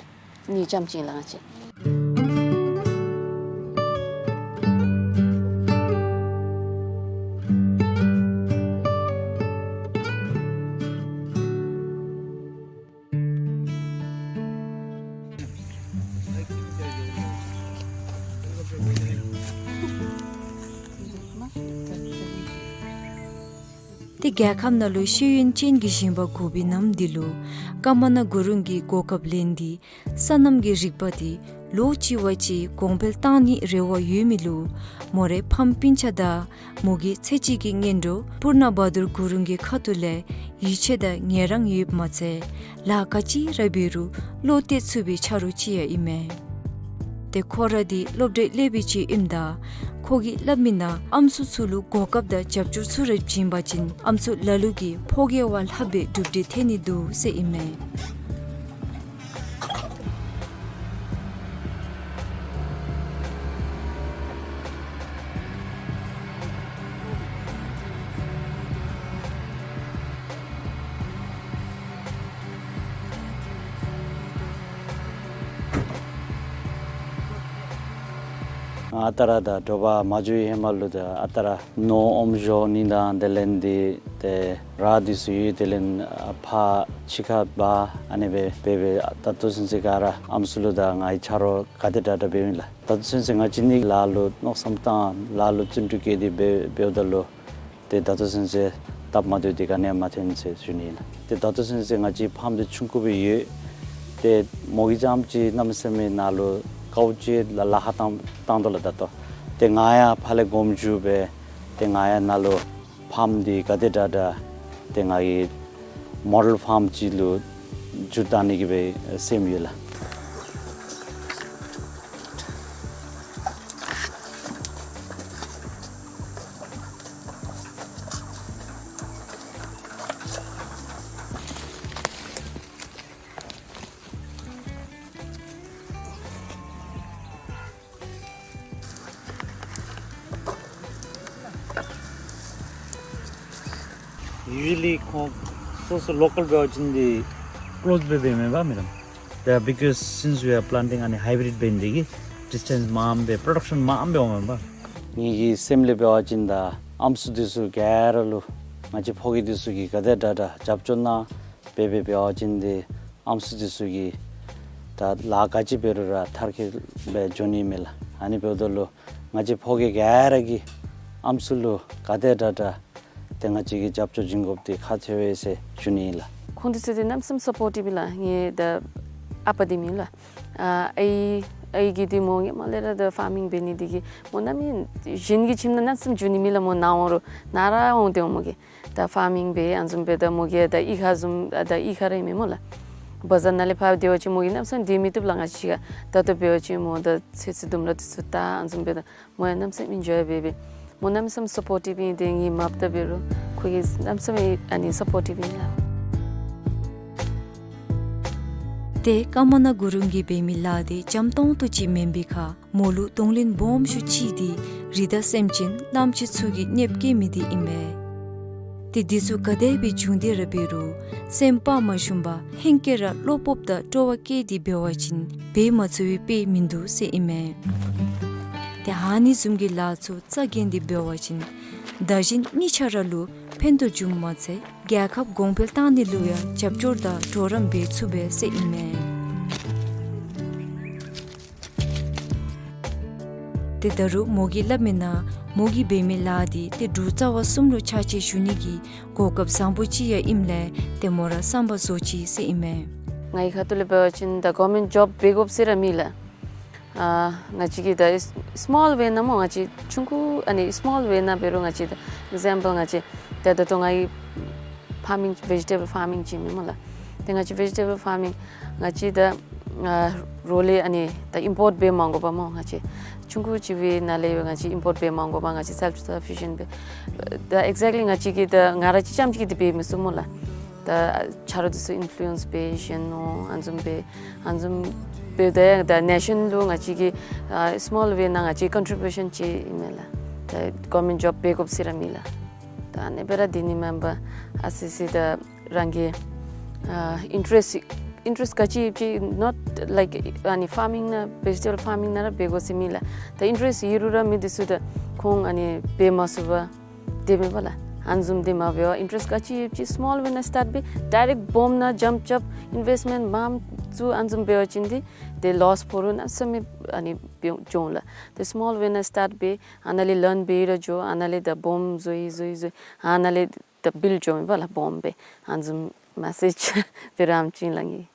གཉིས་རྐྱངམ་ཅིག་ལགས་ང་བཅས། ཏེ་རྒྱལ་ཁབ་ནང་ལུ་ཤེས་ཡོན་ཅན་གྱི་ཞིང་པ་དགོ་པའི་ནམ་འདི་ལུ་ཀ་མ་ན་གུ་རུང་གིས་གོ་སྐབས་ལེན་ཏེ་སོ་ནམ་གྱི་རིག་པ་འདི་ལོ་གཅིག་བ་ཅིག་གོང་འཕེལ་གཏང་ནིའི་རེ་བ་ཡོད་མི་ལུ་མོ་རའི་ཕམ་སྤུན་ཆ་དང་མོ་གི་ཚེ་གཅིག་གི་གཉེན་གྲོགས་པུར་ན་བ་དུར་གུ་རུང་གི་ཁ་ཐུག་ལས་ཡིད་ཆེས་དང་ངལ་རངས་ཡོདཔ་མ་ཚད་ལཱ་ག་ཅི་ར་འབད་རུང་བློ་གཏད་ཚུགས་པའི་ཆ་རོགས་ཅིག་ཡང་ཨིན་མས། ཏེ་ཁོ་ར་འདི་སློབ་གྲྭའི་སློབ་དཔོན་ཅིག་ཨིནམ་ད་ཁོ་གིས་སླབ་མི་ནང་ཨམ་སྲུ་ཚུ་ལུ་གོ་སྐབས་དང་རྒྱབ་སྐྱོར་ཚུ་ར་བྱིན་པ་ཅིན་ཨམ་སྲུ་ལ་ལུ་གིས་ཕོ་སྐྱེས་བ་ལྷགཔ་སྦེ་གྲུབ་འབྲས་ཐོན་ནི་འདུག་ཟེར་ཨིན་མས། ཨ་རྟག་ར་ད་དྲོ་པ་མ་འགྱོ་བའི་ཧེ་མ་ལུ་ད་ཨ་རྟག་ར་ནོར་ཨོམ་བཞོ་ནི་དང་དེ་ལས་འདི་ཏེ་ར་འདི་ཚུ་ཡོད། དེ་ལས་ཨ་ཕར་ཕྱི་ཁར་འབག་ཨ་ནི་སྦེ་འབད་འབད་ད་ལྟོ་ཚུན་ཚོད་ག་ར་ཨམ་སྲུ་ལུ་དང་ངེའི་ཆ་རོགས་ག་དེ་དྲག་དྲག་འབདཝ་ཨིན་ལགས། ད་ལྟོ་ཚུན་ཚོད་ང་བཅས་ནི་ལཱ་ལུ་མནོ་བསམ་བཏང་ལཱ་ལུ་བརྩོན་འགྲུས་བསྐྱེད་དེ་འབད་འབདཝ་ད་ལུ་ཏེ་ད་ལྟོ་ཚུན་ཚོད་སྟབས་མ་བདེཝ་འདི་ག་ནི་ཡང་མ་ཐོན་ཟེར་ཞུ་ནི་ཨིན་ལགས། ཏེ་ད་ལྟོ་ཚུན་ཚོད་ང་བཅས་ཕམ་འདི་ཆུང་ཀུ་སྦེ་ཡོད། ཏེ་མོ་གིས་རྐྱངམ་ཅིག་གནམ་མེད་ས་མེད་ནཱ་ལུ་དཀའཝ་སྤྱད་ལཱ་ལཱ་ཁག་བཏང་བཏང་དོ་ལགས་ད་ལྟོ། ཏེ་ང་ཡང་ཕར་ལས་དགོངསམ་ཞུ་སྦེ་ཏེ་ང་ཡང་ནཱ་ལུ་ཕམ་འདི་ག་དེ་དྲག་དྲག་ཏེ་ང་གི་མོ་ཌེལ་ཕམ་ཅིག་ལུ་འགྱུར་བཏང་ནི་གི་སྦེ་སེམས་ཡོད་ལགས། Usually ཁོང་སོ་སོ་ལོ་ཀཱལ་འབད་བ་ཅིན་འདི་ཀོ་ལོཛ་སྦེ་འབདཝ་མས་པ་མེ་ཌམ། ད་because since we are planting ཨ་ནི་ཧའི་བི་རིཌ་འབད་ནི་དེ་གིས་ཌིས་ཊེནསི་མངམ་སྦེ་པྲོ་ཌག་ཤཱན་མངམ་སྦེ་འོང་མས་པ། ངེ་གི་སེམས་ལས་འབད་བ་ཅིན་ད་ཨམ་སྲུ་འདི་ཚུ་ག་ར་ལུ་ང་བཅས་ཕོ་སྐྱེས་འདི་ཚུ་གིས་ག་དེ་དྲག་དྲག་རྒྱབ་སྐྱོར་གནང་སྦེ་འབད་བ་ཅིན་འདི་ཨམ་སྲུ་འདི་ཚུ་གིས་ད་ལཱ་ག་ཅི་འབད་རུང་ར་མཐར་འཁྱོལ་སྦེ་འགྱོ་ནི་མས་ལགས། ཨ་ནི་འབདཝ་ད་ལུ་ང་བཅས་ཕོ་སྐྱེས་ག་ར་གིས་ཨམ་སྲུ་ལུ་ག་དེ་དྲག་དྲག་ཏེ་ང་བཅས་ཀྱིས་རྒྱབ་སྐྱོར་བྱིན་དགོཔ་འདི་ཁག་ཆེ་བས་ཟེར་ཞུ་ནི་ཨིན་ལགས། ཁོང་འདི་ཚུ་འདི་གནམ་མེད་ས་མེད་སཔོར་ཊིབ་ཨིན་ལགས། ངེའི་ད་ཨ་པ་འདི་མེན་ལགས། ཨ་ཨའི་ཨའི་གིས་འདི་མོ་ངེའི་མ་ལས་ར་ད་ཕར་མིང་འབད་ནི་འདི་གིས་མོ་གནམ་མེད་གཞན་གྱི་ཁྱིམ་ནང་གནམ་མེད་ས་མེད་འགྱོ་ནི་མེད་ལགས། མོ་ནཱ་འོང་རུང་ནཱ་ར་འོང་སྟེ་འོང་མོ་གིས། ད་ཕར་མིང་འབད་ཨ་ནི་བཟུམ་སྦེ་ད་མོ་གིས་ད་གཡུས་ཁར་བཟུམ་ད་གཡུས་ཁར་ར་ཨིན་མས་སྨོ་ལགས། བ་ཛར་ནང་ལས་ཕར་སྡོད་པ་ཅིན་མོ་གིས་གནམ་མེད་ས་མེད་སྡོད་མི་བཏུབ་ལགས། ང་བཅས་ཀྱིས་ད་ལྟོ་འབད་བ་ཅིན་མོ་ད་ཚོད་བསྲེ་ལྡུམ་ར་འདི་ཚུ་བཏགས་ཨ་ནི་བཟུམ་སྦེ་ད་མོ་ཡང་གནམ་མེད་ས་མེད་ཨིན་ཇོའི་འབད་འབད། མོ་གནམ་མེད་ས་མེད་སཔོར་ཊིབ་ཨིན། ཏེ་ངེའི་མ་པ་ད་འབད་རུང་ཁོ་གིས་གནམ་མེད་ས་མེད་ཨ་ནི་སཔོར་ཊིབ་ཨིན་ལགས། ཏེ་ཀ་མ་ན་གུ་རུང་གིས་འབད་མི་ལཱ་འདི་འཇམ་ཏོང་ཏོ་ཅིག་མེན་པའི་ཁར་མོ་ལུ་གདོང་ལེན་སྦོམ་ཤོས་ཅིག་འདི་རི་དྭགས་སེམས་ཅན་གླངམོ་ཆེ་ཚུ་གིས་གནོདཔ་བཀལ་མི་འདི་ཨིན་མས། ཏེ་འདི་ཚུ་ག་དེ་སྦེ་བྱུང་སྟེ་ར་འབད་རུང་སེམས་དཔའ་མ་ཞུམ་པར་ཧེང་སྐལ་ར་བློ་སྤོབས་དང་སྤྲོ་བ་བསྐྱེད་དེ་འབད་བ་ཅིན་འབད་མ་ཚུགས་པའི་དཔེ་མིན་འདུག་ཟེར་ཨིན་མས། ཏེ་ཨ་ནི་བཟུམ་གྱི་ལཱ་ཚུ་རྩ་འགེངས་ཏེ་འབད་བ་ཅིན་བདག་གཞན་གཉིས་ཆ་ར་ལུ་ཕན་ཐོགས་བྱུངམ་མ་ཚད་རྒྱལ་ཁབ་གོང་འཕེལ་གཏང་ནི་ལུ་ཡང་རྒྱབ་སྐྱོར་དང་གྲོགས་རམ་འབད་ཚུགས་པས་ཟེར་ཨིན་མས། ཏེ་ད་རུང་མོ་གིས་སླབ་མི་ནང་མོ་གིས་འབད་མི་ལཱ་འདི་ཏེ་འབྲུག་རྩ་བ་གསུམ་ལུ་ཕྱག་ཕྱིད་ཞུ་ནི་གི་གོ་སྐབས་བཟང་པོ་ཅིག་ཡང་ཨིནམ་ལས་ཏེ་མོ་ར་བསམ་པ་རྫོགས་ཅི་ཟེར་ཨིན་མས། ངེའི་ཁ་ཐུག་ལས་འབད་བ་ཅིན་ད་གོ་ཝར་མེནཊ་ཇོབ་འབད་དགོཔ་ཟེར་ར་མེད་ལགས། ཨ་ང་བཅས་ཀྱིས་ད་སི་མོལ་ཝེ་ནང་སྨོ་ང་བཅས་ཆུང་ཀུ་ཨ་ནི་སི་མོལ་ཝེ་ནང་འབད་རུང་ང་བཅས་ད་ཨིག་ཛམ་པཱལ་ང་བཅས་ད་ད་ལྟོ་ངེའི་ཕར་མིང་ཝེ་ཇི་ཊེ་བཱལ་ཕར་མིང་ཅིག་མས་སྨོ་ལགས། ཏེ་ང་བཅས་ཝེ་ཇི་ཊེ་བཱལ་ཕར་མིང་ང་བཅས་ད་ཨ་རོགས་ལས་ཨ་ནི་ད་ཨིམ་པོརཊ་འབད་མ་དགོ་པར་སྨོ་ང་བཅས་ཆུང་ཀུ་ཅིག་སྦེ་ནང་ལས་ང་བཅས་ཨིམ་པོརཊ་འབད་མ་དགོ་པར་ང་བཅས་སེལཕ་སབ་ཕི་ཤེནཊ་འབད། ད་ཨེག་ཛེཀ་ལི་ང་བཅས་ཀྱིས་ད་ང་ར་གཅིག་རྐྱངམ་གཅིག་གིས་འདི་འབད་མི་ཚུགས་སྨོ་ལགས། ད་ཆ་རོགས་འདི་ཚུ་ཨིན་ཕུ་ལུ་ཡེནསི་འབད་གཞན་ནོ་ཨ་ནི་བཟུམ་སྦེ་ཨ་ནི་བཟུམ་སྦེ་ད་ད་ནེ་ཤཱན་ལུ་ང་བཅས་ཀྱིས་ཨ་སི་མོལ་ཝེ་ནང་ང་བཅས་ཀོན་ཊི་བིའུ་ཤཱན་ཅིག་ཨིན་མས་ལགས། ད་གོ་ཝར་མེནཊ་ཇོབ་འབད་དགོཔ་ཟེར་ར་མེད་ལགས། ད་ཨ་ནི་སྦེ་ར་འདི་ནི་མེན་པར་ཨ་སི་སི་ད་རང་གི་ཨ་ཨིན་ཊ་རེསཊ་ཨིན་ཊ་རེསཊ་ག་ཅི་ཡོད་ཅི་ནོཊ་ལའིཀ་ཨ་ནི་ཕར་མིང་ནང་ཝེ་ཇི་ཊེ་བཱལ་ཕར་མིང་ནང་ར་འབད་དགོ་ཟེར་མེད་ལགས། ད་ཨིན་ཊ་རེསཊ་ཡོད་རུང་ར་མི་འདི་ཚུ་ད་ཁོང་ཨ་ནི་འབད་མ་ཚུགས་པར་དེ་མེན་པ་ལགས། ཨ་ནི་བཟུམ་འདི་མ་འབད་བར་ཨིན་ཊ་རེསཊ་ག་ཅི་ཡོད་ཅི་སི་མོལ་ཝེ་ནང་སི་ཊཱཊ་འབད་ཌའི་རེཀཊ་སྦོམ་ནང་ཇམཔ་རྐྱབ་ཨིན་ཝེསཊ་མེནཊ་མངམ་བཙུགས་ཨ་ནི་བཟུམ་འབད་བ་ཅིན་འདི་ཏེ་ལོསི་ཕོག་རུང་གནམ་མེད་ས་མེད་ཨ་ནི་འབྱུང་ལགས། ཏེ་སི་མོལ་ཝེ་ནང་སི་ཊཱཊ་འབད་ཨ་ནཱ་ལས་ལཱརན་འབད་ར་འགྱོ་ཨ་ནཱ་ལས་ད་སྦོམ་བཟོ་ཡི་བཟོ་ཡི་བཟོ་ཡི་ཨ་ནཱ་ལས་ད་བིལཌ་འགྱོཝ་མས་པ་ལགས། སྦོམ་སྦེ་ཨ་ནི་བཟུམ་མེ་སེཇ་འབད་ར་ཨམ་ཅིག་ལགས་ངེ།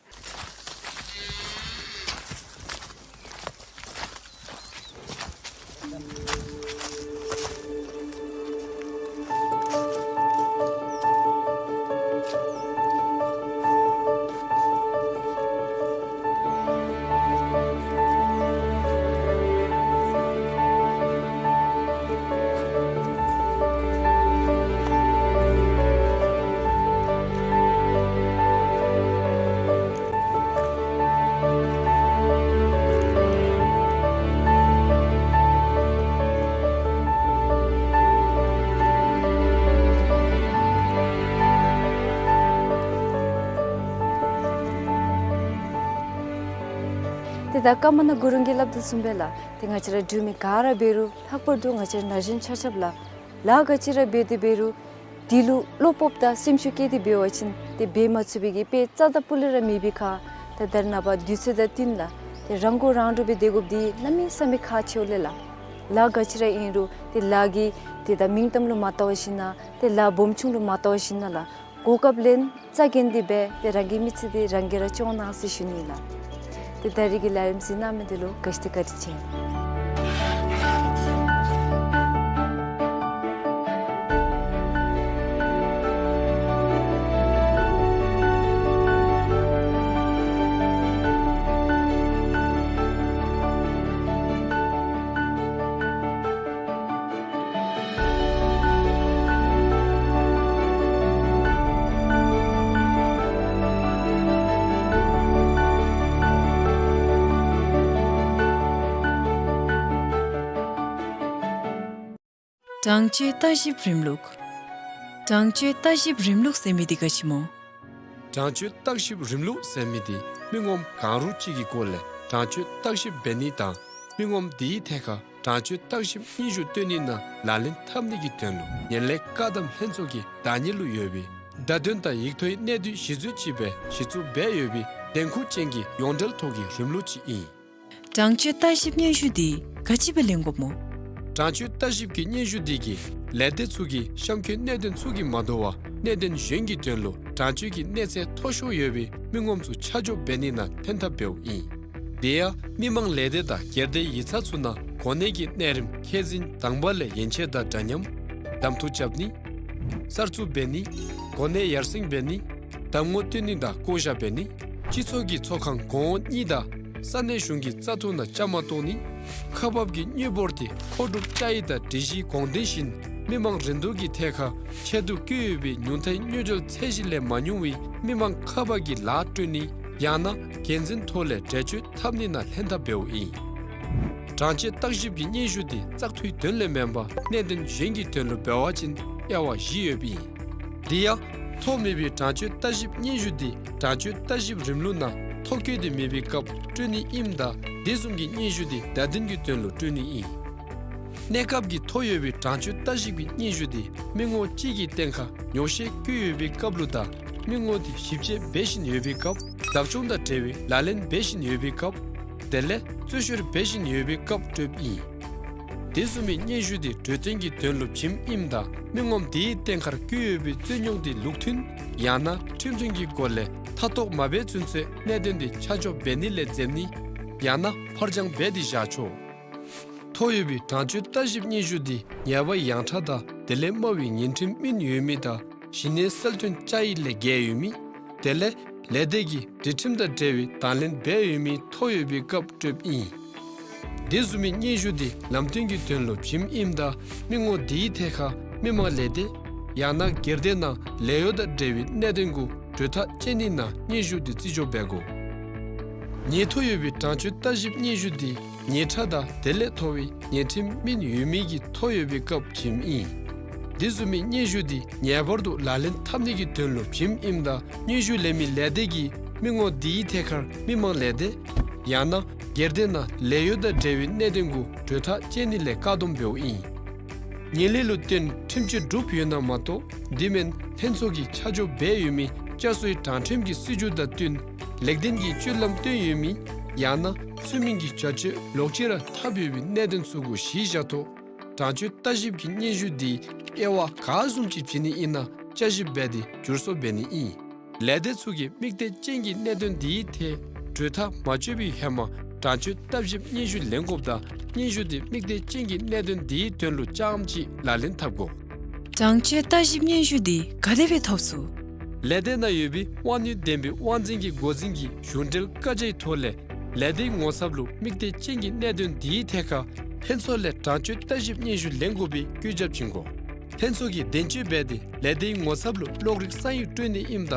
ཏེ་ད་ཀ་མ་ན་གུ་རུང་གིས་སླབ་དོ་བཟུམ་སྦེ་ལགས། ཏེ་ང་བཅས་ར་འབྲུག་མི་ག་ར་འབད་རུང་ལྷག་པར་དུ་ང་བཅས་ར་ན་གཞོན་ཆ་ཁྱབ་ལགས། ལཱ་ག་ཅི་ར་འབད་དེ་འབད་རུང་དེ་ལུ་བློ་སྤོབས་དང་སེམས་ཤུགས་བསྐྱེད་དེ་འབད་བ་ཅིན་ཏེ་འབད་མ་ཚུགས་པའི་གི་དཔེ་རྩ་དང་སྤུ་ལས་ར་མེད་པའི་ཁར་ད་ད་རེས་ནངས་པ་དུས་ཚོད་དང་བསྟུན་ལགས། ཏེ་རང་མགོ་རང་འདྲོངས་སྦེ་སྡོད་དགོཔ་འདི་གནམ་མེད་ས་མེད་ཁག་ཆེཝ་ལས་ལགས། ལཱ་ག་ཅི་ར་ཨིན་རུང་ཏེ་ལཱ་གི་ཏེ་ད་མིང་གཏམ་ལུ་མ་བལྟ་བ་ཅིན་ཏེ་ལཱ་སྦོམ་ཆུང་ལུ་མ་བལྟ་བ་ཅིན་ལགས། གོ་སྐབས་ལེན་རྩ་འགེངས་ཏེ་འབད་ཏེ་རང་གི་མི་ཚེ་འདི་རང་གིས་ར་སྐྱོང་གནང་ཟེར་ཞུ་ནི་ལགས། ཏེ་ད་རིས་ཀྱི་ལས་རིམ་གཟིགས་གནང་མི་འདི་ལུ་ག་ཅི་ཏེ་བཀའ་དྲིན་ཆེ། གྲངས་ཅན་ལྟ་ཞིབ་རིམ་ལུགས། གྲངས་བཅད་བརྟག་ཞིབ་རིམ་ལུགས་ཟེར་མི་འདི་ག་ཅི་སྨོ། གྲངས་བཅད་བརྟག་ཞིབ་རིམ་ལུགས་ཟེར་མི་འདི་མི་ངོམ་གང་རུང་ཅིག་གི་སྐོར་ལས་གྲངས་བཅད་བརྟག་ཞིབ་འབད་ནི་དང་མི་ངོམ་དེའི་ཐད་ཁར་གྲངས་བཅད་བརྟག་ཞིབ་སྙན་ཞུ་སྟོན་ནི་ནང་ལག་ལེན་འཐབ་ནི་གི་དོན་ལུ་ངན་ལྷད་བཀག་སྡོམ་ལྷན་ཚོགས་ཀྱི་བདག་གཉེར་ལུ་ཡོད་པའི་བརྡ་དོན་དང་ཡིག་ཐོག་གི་གནད་བསྡུས་གཞི་འཛུལ་ཅིག་སྦེ་གཞི་བཙུགས་འབད་ཡོད་པའི་འགན་ཁུར་ཅན་གྱི་ཡོངས་འབྲེལ་ཐོག་གི་རིམ་ལུགས་ཅིག་ཨིན། གྲངས་བཅད་བརྟག་ཞིབ་སྙན་ཞུ་འདི་ག་ཅི་སྦེ་ལེན་དགོཔ་སྨོ། གྲངས་བཅད་བརྟག་ཞིབ་ཀྱི་སྙན་ཞུ་འདི་གིས་ལས་སྡེ་ཚུ་གིས་གཤམ་འཁོད་གནད་དོན་ཚུ་གིས་མ་དོ་བར་གནད་དོན་གཞན་གྱི་དོན་ལུ་གྲངས་བཅད་ཀྱི་གནས་ཚད་མཐོ་ཤོས་ཡོད་པའི་མི་ངོམ་ཚུ་ཆ་འཇོག་འབད་ནི་ནང་ལྷན་ཐབས་འབདཝ་ཨིན། དེ་ཡང་མི་མང་ལས་སྡེ་དང་སྒེར་སྡེ་ཡིག་ཚང་ཚུ་ནང་གོ་གནས་ཀྱི་གནས་རིམ་ཁས་འཛིན་དང་པ་ལས་ཡན་ཆད་དང་འདྲ་མཉམ་གདམ་འཐུ་རྐྱབ་ནི། གསར་བཙུགས་འབད་ནི། གོ་གནས་ཡར་སེང་འབད་ནི། གདམ་ངོ་སྟོན་ནི་དང་བསྐོ་བཞག་འབད་ནི། སྤྱི་ཚོགས་ཀྱི་ཚོགས་ཁང་གོང་འོག་གཉིས་དང་ས་གནས་གཞུང་གི་རྩ་འཐུས་ནང་བཅའ་མར་གཏོགས་ནི། ཁག་འབག་གི་དངུལ་འབོར་དེ་མཁོ་སྒྲུབ་བཅའ་ཡིག་དང་སྒྲིག་གཞིའི་དགོངས་དོན་བཞིན་མི་མང་རིན་བསྡུར་གྱི་ཐད་ཁར་ཆེད་དུ་བཀོད་ཡོད་པའི་ཉུང་མཐའི་དངུལ་འབྱོར་ཚད་གཞི་ལས་མ་ཉུང་བའི་མི་མང་ཁག་འབག་གི་ལཱ་སྤྲོད་ནི་ཡང་ན་འགན་འཛིན་ཐོག་ལས་འགྲེལ་བརྗོད་འཐབ་ནི་ནང་ལྷན་ཐབས་འབདཝ་ཨིན། གྲངས་བཅད་བརྟག་ཞིབ་ཀྱི་སྙན་ཞུ་དེ་བཙག་འཐུའི་དོན་ལས་མེན་པར་གནད་དོན་གཞན་གྱི་དོན་ལུ་འབད་བ་ཅིན་དབྱེ་བ་བཞི་ཡོདཔ་ཨིན། དེ་ཡང་ཐོ་མེད་པའི་གྲངས་བཅད་བརྟག་ཞིབ་སྙན་ཞུ་དེ་གྲངས་བཅད་བརྟག་ཞིབ་རིམ་ལུགས་ནང་ཐོ་བཀོད་དེ་མེད་པའི་སྐབས་སྤྲོད་ནི་ཨིནམ་ད་དེ་བཟུམ་གྱི་སྙན་ཞུ་དེ་བརྡ་དོན་གྱི་དོན་ལུ་སྤྲོད་ནི་ཨིན། གནས་སྐབས་ཀྱི་ཐོ་ཡོད་པའི་གྲངས་བཅད་བརྟག་ཞིབ་ཀྱི་སྙན་ཞུ་དེ་མི་ངོམ་གཅིག་གི་སྟེང་ཁར་ཉོགས་བཤད་བཀོད་ཡོད་པའི་སྐབས་ལུ་དང་མི་ངོམ་དེ་ཞིབ་དཔྱད་འབད་བཞིན་ཡོད་པའི་སྐབས། བདག་སྐྱོང་དང་འབྲེལ་བའི་ལག་ལེན་འབད་བཞིན་ཡོད་པའི་སྐབས། དེ་ལས་རྩོལ་བཤེར་འབད་བཞིན་ཡོད་པའི་སྐབས་སྤྲོདཔ་ཨིན། དེ་བཟུམ་མའི་སྙན་ཞུ་དེ་གྲོས་བསྟུན་གྱི་དོན་ལུ་བྱིནམ་ཨིནམ་ད་མི་ངོམ་དེའི་སྟེང་ཁར་བཀོད་ཡོད་པའི་རྩོད་རྙོག་དེ་ལུགས་མཐུན་ཡང་ན་ཁྲིམས་མཐུན་གྱི་སྒོ་ལས་མཐའ་གཏོགས་མ་འབད་ཚུན་ཚོད་གནད་དོན་དེ་ཆ་འཇོག་འབད་ནི་ལས་འཛེམ་ནི་ཡང་ན་ཕར་འགྱངས་འབད་དེ་བཞག་ཆོག། ཐོ་ཡོད་པའི་གྲངས་བཅད་བརྟག་ཞིབ་སྙན་ཞུ་དེ་ཉེས་པ་ཡངས་དྲགས་དང་དེ་ལས་དམའ་བའི་ཉེས་ཁྲིམས་སྨིན་ཡོད་མི་དང་གཞི་གནས་གསལ་སྟོན་བཅའ་ཡིག་ལས་འགལ་ཡོད་མི། དེ་ལས་ལས་སྡེ་གིས་སྒྲིག་ཁྲིམས་དང་འབྲེལ་བའི་དང་ལེན་འབད་ཡོད་མི་ཐོ་ཡོད་པའི་སྐབས་སྤྲོདཔ་ཨིན། དེ་བཟུམ་མའི་སྙན་ཞུ་དེ་ལམ་སྟོན་གྱི་དོན་ལུ་བྱིནམ་ཨིནམ་ད་མི་ངོམ་དེའི་ཐད་ཁར་མི་མང་ལས་སྡེ་ཡང་ན་སྒེར་སྡེ་ནང་ལས་གཡོག་དང་འབྲེལ་བའི་གནད་དོན་གུ་གྲོས་ཐག་བཅད་ནི་ནང་སྙན་ཞུ་དེ་རྩིས་འཇོག་འབད་དགོ། ཉེས་ཐོ་ཡོད་པའི་གྲངས་བཅད་བརྟག་ཞིབ་སྙན་ཞུ་དེ་ཉེས་ཁྲ་དང་དེ་ལས་མཐོ་བའི་ཉེས་ཁྲིམས་སྨིན་ཡོད་མི་གི་ཐོ་ཡོད་པའི་སྐབས་བྱིནམ་ཨིན། དེ་བཟུམ་མའི་སྙན་ཞུ་དེ་ངེས་པར་དུ་ལག་ལེན་འཐབ་ནི་གི་དོན་ལུ་བྱིནམ་ཨིནམ་ད་སྙན་ཞུ་ལེན་མི་ལས་སྡེ་གིས་མི་ངོམ་དེའི་ཐད་ཁར་མི་མང་ལས་སྡེ་ཡང་ན་སྒེར་སྡེ་ནང་ལས་གཡོག་དང་འབྲེལ་བའི་གནད་དོན་གུ་གྲོས་ཐག་བཅད་ནི་ལས་བཀག་སྡོམ་འབདཝ་ཨིན། ངན་ལྷད་ལུ་བརྟེན་ཁྲིམས་གཅོད་གྲུབ་ཡོད་ན་མ་གཏོགས་དེ་མེན་ལྷན་ཚོགས་ཀྱིས་ཆ་འཇོག་འབད་ཡོད་མི་བསྐྱར་གསོའི་དྲང་ཁྲིམས་ཀྱི་སྲིད་བྱུས་དང་བསྟུན་ལེགས་ལྡན་གྱི་སྤྱོད་ལམ་སྟོན་ཡོད་མི་ཡང་ན་ཚུལ་མིན་གྱི་བྱ་སྤྱོད་ལོག་སྤྱོད་ར་འཐབ་ཡོད་པའི་གནད་དོན་ཚུ་གུ་གཞི་བཞག་ཐོག་གྲངས་བཅད་བརྟག་ཞིབ་ཀྱི་སྙན་ཞུ་དེ་དབྱེ་བ་ག་བཟུམ་ཅིག་བྱིན་ནི་ཨིན་ན་བསྐྱར་ཞིབ་འབད་དེ་བསྒྱུར་གསོ་འབད་ནི་ཨིན། ལས་སྡེ་ཚུ་གིས་དམིགས་གཏད་ཅན་གྱི་གནད་དོན་དེའི་ཐད་གྲོས་ཐག་མ་གཅོད་པའི་ཧེ་མ་གྲངས་བཅད་བརྟག་ཞིབ་སྙན་ཞུ་ལེན་དགོཔ་དང་སྙན་ཞུ་དེ་དམིགས་གཏད་ཅན་གྱི་གནད་དོན་དེའི་དོན་ལུ་རྐྱངམ་ཅིག་ལག་ལེན་འཐབ་དགོ། གྲངས་བཅད་བརྟག་ཞིབ་སྙན་ཞུ་དེ་ག་དེ་སྦེ་ཐོབ་ཚུགས། ལས་སྡེ་ནང་ཡོད་པའི་དབང་ནུས་ལྡན་པའི་དབང་འཛིན་གྱི་འགོ་འཛིན་གྱིས་གཞུང་འབྲེལ་བཀའ་རྒྱའི་ཐོག་ལས་ལས་སྡེའི་ངོ་ཚབ་ལུ་དམིགས་གཏད་ཅན་གྱི་གནད་དོན་དེའི་ཐད་ཁར་ལྷན་ཚོགས་ལས་གྲངས་བཅད་བརྟག་ཞིབ་སྙན་ཞུ་ལེན་དགོ་པའི་བཀོད་ཁྱབ་བྱིན་དགོ། ལྷན་ཚོགས་ཀྱིས་གདེང་ཚོད་འབད་དེ་ལས་སྡེའི་ངོ་ཚབ་ལུ་གློག་རིག་ས་ཡིག་སྤྲོད་ནི་ཨིནམ་ད་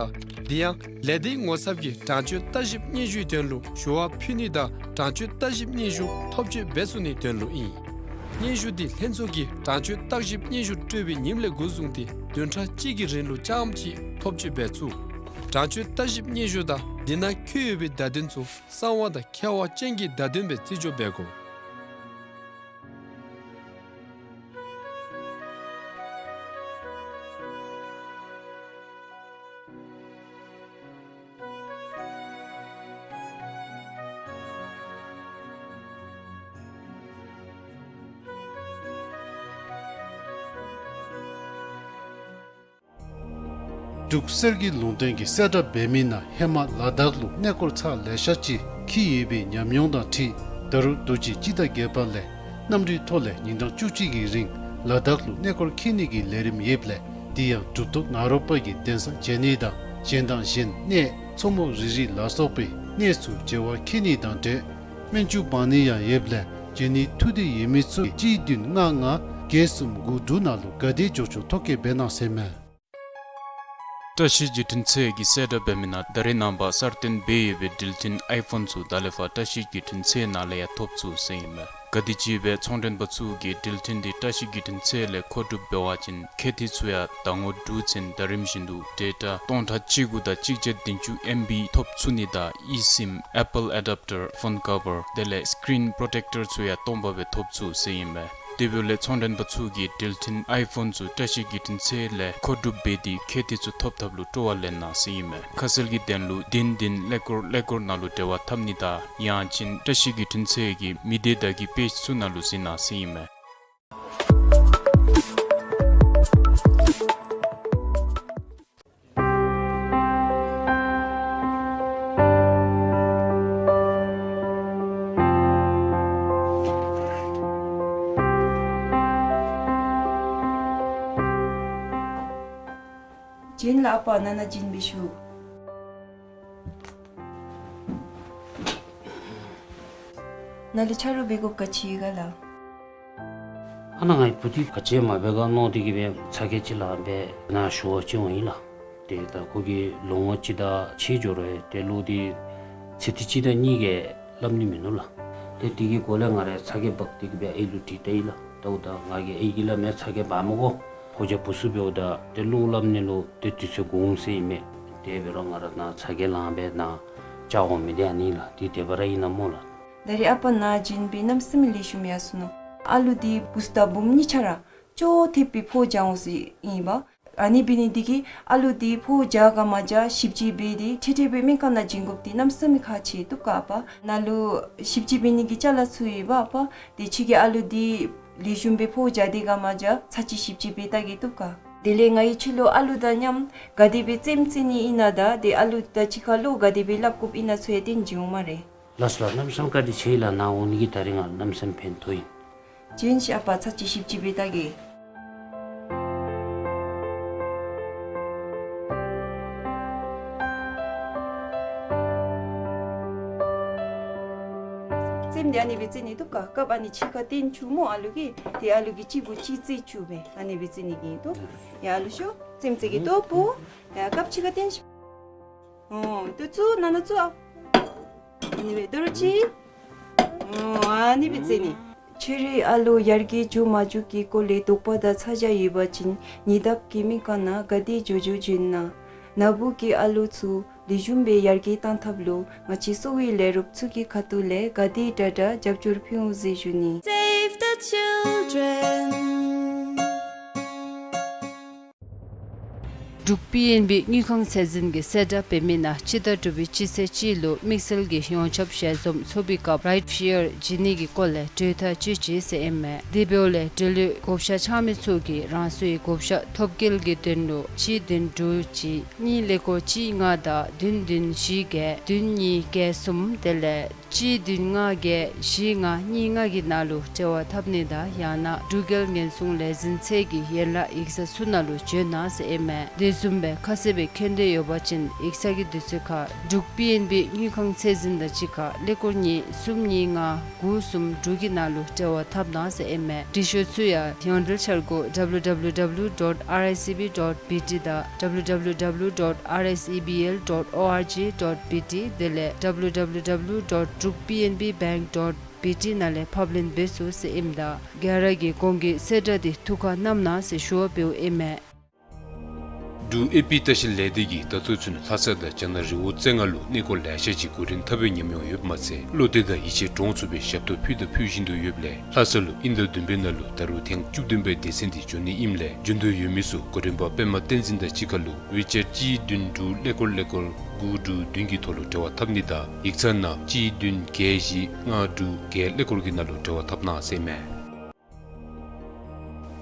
དེ་ཡང་ལས་སྡེའི་ངོ་ཚབ་ཀྱིས་གྲངས་བཅད་བརྟག་ཞིབ་སྙན་ཞུའི་དོན་ལུ་ཞུ་བ་ཕུལ་ནི་དང་གྲངས་བཅད་བརྟག་ཞིབ་སྙན་ཞུ་ཐོབ་སྤྱོད་འབད་ཚུགས་ནིའི་དོན་ལུ་ཨིན། སྙན་ཞུ་དེ་ལྷན་ཚོགས་ཀྱིས་གྲངས་བཅད་བརྟག་ཞིབ་སྙན་ཞུ་སྤྲོད་པའི་ཉིནམ་ལས་འགོ་བཟུང་སྟེ་བདུན་ཕྲག་གཅིག་གི་རིང་ལུ་རྐྱངམ་ཅིག་ཐོབ་སྤྱོད་འབད་ཚུགས། གྲངས་བཅད་བརྟག་ཞིབ་སྙན་ཞུ་དང་དེ་ནང་འཁོད་ཡོད་པའི་བརྡ་དོན་ཚུ་གསང་བ་དང་ཁྱབ་པ་ཅན་གྱི་བརྡ་དོན་སྦེ་རྩིས་འཇོག་འབད་དགོ། འབྲུག་གསེར་གྱི་ལུང་བསྟན་གྱི་གསལ་བསྒྲགས་འབད་མི་ནང་ཧེ་མ་ལ་དྭགས་ལུ་གནས་སྐོར་ཚར་ལེ་ཤ་ཅིག་འཁྱིད་ཡོད་པའི་ཉམས་མྱོང་དང་འཁྲིལ་ད་རུང་དུས་ཅི་སྤྱི་ཟླ་བརྒྱད་པ་ལས་གནམ་གྲུའི་ཐོག་ལས་ཉིན་གྲངས་བཅུ་གཅིག་གི་རིང་ལ་དྭགས་ལུ་གནས་སྐོར་འཁྱིད་ནི་གི་ལས་རིམ་ཡོདཔ་ལས་དེ་ཡང་གྲུབ་ཐོབ་ནཱ་རོ་པ་གི་གདན་ས་མཇལ་ནི་དང་གཞན་དང་གཞན་གནས་མཚོ་མོ་རི་རི་ལ་སོགས་པའི་གནས་ཚུ་མཇལ་བར་འཁྱིད་ནི་དང་འབྲེལ་སྨན་ཆུ་སྦང་ནི་ཡང་ཡོདཔ་ལས་མཇལ་ནི་ཐུགས་འདོད་ཡོད་མི་ཚུ་གཅིག་བདུན་ལྔ་ལྔ་བརྒྱད་གསུམ་དགུ་དྲུག་ནང་ལུ་ག་དེ་མགྱོགས་མགྱོགས་ཐོ་བཀོད་འབད་གནང་ཟེར་མས། བཀྲ་ཤིས་བརྒྱུད་འཕྲིན་ཚད་ཀྱི་གསལ་བསྒྲགས་འབད་མི་ནང་ད་རེས་ནངས་པ་གསར་བཏོན་འབད་ཡོད་པའི་འགྲུལ་འཕྲིན་ཨའི་ཕོན་ཚུ་ད་ལས་ཕར་བཀྲ་ཤིས་བརྒྱུད་འཕྲིན་ཚད་ནང་ལས་ཡང་ཐོབ་ཚུགས་ཟེར་ཨིན་མས། ག་དེམ་ཅིག་སྦེ་ཚོང་མགྲོན་པ་ཚུ་གིས་འགྲུལ་འཕྲིན་འདི་བཀྲ་ཤིས་བརྒྱུད་འཕྲིན་ཚད་ལས་མཁོ་སྒྲུབ་འབད་བ་ཅིན་ཁེ་ཏི་ཚུ་ཡང་ཟླ་ངོ་དྲུག་ཚུན་ད་རིམ་བཞིན་དུ་ཌེ་ཊ་སྟོང་ཕྲག་བཅུ་དགུ་དང་གཅིག་བརྒྱ་བདུན་ཅུ་ཨེམ་བི་ཐོབ་ཚུགས་ནི་དང་ཨི་སིམ་ཨེ་པཱལ་ཨེ་ཌབ་ཊར་ཕོན་ཀ་བར་དེ་ལས་སི་ཀི་རིན་པོརོ་ཊེཀ་ཊར་ཚུ་ཡང་སྟོང་པ་སྦེ་ཐོབ་ཚུགས་ཟེར་ཨིན་མས། དེ་འབདཝ་ལས་ཚོང་མགྲོན་པ་ཚུ་གིས་འགྲུལ་འཕྲིན་ཨའི་ཕོན་ཚུ་བཀྲ་ཤིས་བརྒྱུད་འཕྲིན་ཚད་ལས་མཁོ་སྒྲུབ་འབད་དེ་ཁེ་ཏི་ཚུ་ཐོབ་ཐབས་ལུ་སྤྲོ་བ་ལེན་གནང་ཟེར་ཨིན་མས། ཁ་གསལ་གྱི་དོན་ལུ་བདུན་བདུན་ཀླད་ཀོར་ཀླད་ཀོར་ནང་ལུ་འབྲེལ་བ་འཐབ་ནི་དང་ཡང་ཅིན་བཀྲ་ཤིས་བརྒྱུད་འཕྲིན་ཚད་ཀྱི་མི་སྡེ་བརྡ་བརྒྱུད་པེཇ་ཚུ་ནང་ལུ་གཟིགས་གནང་ཟེར་ཨིན་མས། བྱོན་ལགས་ཨ་པ། ནཱ་ནཱ་བྱོན་སྦེ་བཞུགས། ནཱ་ལུ་ཆ་རོགས་འབད་དགོཔ་ག་ཅི་ཡོད་ག་ལགས། ཨ་ནཱ་ངེའི་བུ་འདི་ག་ཅི་མ་འབད་ག་མནོ་སྟེ་གིས་སྦེ་ཚ་གྱང་ཅིག་ལངས་སྦེ་ནཱ་ཞུ་བར་བྱོན་ཡི་ལགས། ཏེ་ད་ཁོ་གིས་ལོ་ངོ་གཅིག་དང་ཕྱེད་འགྱོ་རུང་ཏེ་གློག་འདི་ཚེ་ཐིག་གཅིག་དང་གཉིས་ཀྱིས་སླབ་ནི་མིན་ནུག་ལགས། ཏེ་དེ་གི་སྐོར་ལས་ང་ར་ཚ་གྱང་འབག་སྟེ་གིས་སྦེ་ཨའི་ལུ་དྲིས་ལྟ་ཡི་ལགས། ད་འོ་ད་ང་གིས་ཨའི་གིས་སླབ་མས། ཚ་གྱང་འབག་མི་དགོ། ཕོ་རྒྱས་བུ་ཚུ་འབདཝ་ད་ཏེ་གློག་སླབ་ནི་ལུ་ཏེ་དུས་ཚོད་འགོར་འོང་ཟེར་ཨིན་མས། དེ་འབད་རུང་ང་ར་ནཱ་ཚ་གྱང་ལངས་སྦེ་ནཱ་བཅར་འོང་མི་འདི་ཨ་ནི་ལགས། འདི་དེ་སྦེ་ར་ཨིན་ན་སྨོ་ལགས། ད་རེས་ཨ་པ་ནཱ་བྱོན་སྦེ་གནམ་མེད་ས་མེད་ལེགས་ཤོམ་ཡར་སོ་ནུག། ཨ་ལུ་འདི་བུཚ་དང་བུམོ་གཉིས་ཆ་ར་ཅོག་འཐདཔ་སྦེ་ཕོཝ་རྒྱག་འོང་ཟེར་ཨིན་པས། ཨ་ནི་འབད་ནི་འདི་གིས་ཨ་ལུ་འདི་ཕོཝ་རྒྱག་ག་མ་རྒྱག་ཞིབ་དཔྱད་འབད་དེ་འཕྲལ་འཕྲལ་སྦེ་སྨན་ཁང་ནང་བྱིན་དགོཔ་འདི་གནམ་མེད་ས་མེད་ཁག་ཆེ་བཏུབ་ག་ཨ་པ། ནཱ་ལུ་ཞིབ་དཔྱད་འབད་ནི་གི་ཅ་ལ་ཚུ་ཡོད་པ་ཨ་པ། དེ་ཁྱོད་ཀྱིས་ཨ་ལུ་འདི་ལེགས་ཤོམ་སྦེ་ཕོཝ་རྒྱག་དེས་ག་མ་རྒྱག་ཚར་གཅིག་ཞིབ་དཔྱད་འབད་བལྟ་གེ་བཏུབ་ག། དེ་ལས་ང་གིས་ཁྱོད་ལུ་ཨ་ལུ་དང་མཉམ་ག་དེ་སྦེ་རྩེདམོ་རྩེ་ནི་ཨིན་ན་དང་ཏེ་ཨ་ལུ་དང་གཅིག་ཁར་བློ་ག་དེ་སྦེ་སླབ་དགོཔ་ཨིན་ན་ཚུ་ཡང་སྟོན་བྱིན་འོང་སྨ་རེ། ལགས་སོ་ལགས། གནམ་མེད་ས་མེད་བཀའ་དྲིན་ཆེ་ལགས། ནཱ་འོང་ནི་གིས་ད་རིས་ང་གནམ་མེད་ས་མེད་ཕན་ཐོགས་ཡི། བྱོན་ཤིག་ཨ་པ། ཚར་གཅིག་ཞིབ་དཔྱད་འབད་བལྟ་གེ། རྩེདམོ་འདི་ཨ་ནི་སྦེ་རྩེ་ནི་བཏུབ་ག། སྐབས་ཨ་ནི་གཅིག་ཁར་སྟོན་བཅུག་སྨོ་ཨ་ལུ་གིས། ཏེ་ཨ་ལུ་གིས་གཅིག་གུ་གཅིག་རྩེ་བཅུག་སྦེ་ཨ་ནི་སྦེ་རྩེ་ནི་གི་ཨིན་ཏོ། ཡ་ཨ་ལུ་ཤོག། རྩེདམོ་རྩེ་གེ་ཏོ་བུ། ཡ་སྐབས་གཅིག་ཁར་སྟོན་ཤིག། ཨོ་ཏེ་བཙུགས། ནཱ་ནཱ་བཙུགས་ཨ། ཨ་ནི་སྦེ་དོ་རུང་གཅིག། ཨོ་ཨ་ནི་སྦེ་རྩེ་ནི། ཁྱོད་རའི་ཨ་ལོ་ཡར་རྒྱས་འགྱོ་མ་འགྱོ་གི་སྐོར་ལས་དོགས་པ་དང་ཚ་གྱང་ཡོད་པ་ཅིན་ཉེ་འདབས་ཀྱི་སྨན་ཁང་ནང་ག་དེ་མགྱོགས་མགྱོགས་བྱོན་གནང་། ནཱ་བུ་གི་ཨ་ལོ་ཚུ་ལེགས་ཤོམ་སྦེ་ཡར་རྒྱས་གཏང་ཐབས་ལུ་ང་བཅས་གསོ་བའི་ལས་རོགས་ཚུ་གི་ཁ་ཐུག་ལས་ག་དེ་དྲག་དྲག་རྒྱབ་སྐྱོར་ཕུལ་འོང་ཟེར་ཞུ་ནི། Save the children. འབྲུག་པི་ཨེན་བི་དངུལ་ཁང་ཚད་འཛིན་གྱིས་གསལ་བསྒྲགས་འབད་མི་ནང་སྤྱི་ཟླ་དྲུག་པའི་སྤྱི་ཚེས་གཅིག་ལུ་དམིགས་བསལ་གྱི་ཡོངས་ཁྱབ་ཞལ་འཛོམས་ཚོགས་པའི་སྐབས་རའིཊ་ཕི་ཡར་བྱིན་ནི་གི་སྐོར་ལས་གྲོས་ཐག་བཅད་ཅི་ཟེར་ཨིན་མས། དེ་འབདཝ་ལས་འབྲེལ་ཡོད་བགོ་བཤའ་འཆང་མི་ཚུ་གིས་རང་སོའི་བགོ་བཤའ་ཐོབ་འགེལ་གྱི་དོན་ལུ་གཅིག་བདུན་དྲུག་གཅིག་གཉིས་ཀླད་ཀོར་གཅིག་ལྔ་དང་བདུན་བདུན་བཞི་བརྒྱད་བདུན་གཉིས་བརྒྱད་གསུམ་དེ་ལས་གཅིག་བདུན་ལྔ་བརྒྱད་བཞི་ལྔ་གཉིས་ལྔ་གི་ནང་ལུ་འབྲེལ་བ་འཐབ་ནི་དང་ཡང་ན་འབྲུག་རྒྱལ་ཉེན་སྲུང་ལས་འཛིན་ཚད་ཀྱི་ཡན་ལག་ཡིག་ཚང་ཚུ་ནང་ལུ་བྱོན་གནང་ཟེར་ཨིན་མས། དེ་བཟུམ་སྦེ་ཁ་གསལ་སྦེ་མཁྱེན་འདོད་ཡོད་པ་ཅིན་ཡིག་ཚང་གི་དུས་ཚོད་ཁར་འབྲུག་པི་ཨེན་བི་དངུལ་ཁང་ཚད་འཛིན་དང་གཅིག་ཁར་ཀླད་ཀོར་གཉིས་གསུམ་གཉིས་ལྔ་དགུ་གསུམ་དྲུག་གི་ནང་ལུ་འབྲེལ་བ་འཐབ་གནང་ཟེར་ཨིན་མས། འབྲི་ཤོག་ཚུ་ཡང་ཡོངས་འབྲེལ་འཆར་སྒོ་W W W dot R I C B dot B T དང་W W W dot R S E B L dot org dot B T དེ་ལས་W W W dot druk P N B bank dot B T ནང་ལས་ཕབ་ལེན་འབད་ཚུགས་ཟེར་ཨིནམ་ད་ག་ར་གིས་གོང་གི་གསལ་བསྒྲགས་འདི་ཐུགས་ཁར་བསྣམ་གནང་ཟེར་ཞུ་བ་འབདཝ་ཨིན་མས། འབྲུག་ཨེ་པི་ལྟ་བཤལ་ལས་སྡེ་གིས་ད་ལྟོ་ཚུན་ལྷ་ས་དང་རྒྱ་ནག་རི་བོ་རྩེ་ལྔ་ལུ་གནས་སྐོར་ལེ་ཤ་ཅིག་གོ་རིམ་འཐབ་པའི་ཉམས་མྱོང་ཡོདཔ་མ་ཚད་བློ་གཏད་དང་ཡིད་ཆེས་འདྲོངས་ཚུགས་པའི་ཞབས་ཏོག་ཕུལ་དང་ཕུལ་བཞིན་དུ་ཡོདཔ་ལས་ལྷ་ས་ལུ་དབྱིན་ཟླ་བདུན་པའི་ནང་ལུ་ད་རུང་ཐེངས་བཅུ་བདུན་པའི་སྡེ་ཚན་འདི་འབྱོན་ནི་ཨིནམ་ལས་འབྱོན་འདོད་ཡོད་མི་ཚུ་གོ་རིམ་པ་པདྨ་བསྟན་འཛིན་དང་གཅིག་ཁར་ལུ་ཝི་ཅེཊ་གཅིག་བདུན་དྲུག་ཀླད་ཀོར་ཀླད་ཀོར་དགུ་དྲུག་བདུན་གྱི་ཐོག་ལུ་འབྲེལ་བ་འཐབ་ནི་དང་ཡིག་ཚང་ནང་གཅིག་བདུན་བརྒྱད་བཞི་ལྔ་དྲུག་བརྒྱད་ཀླད་ཀོར་གྱི་ནང་ལུ་འབྲེལ་བ་འཐབ་གནང་ཟེར་ཨིན་མས།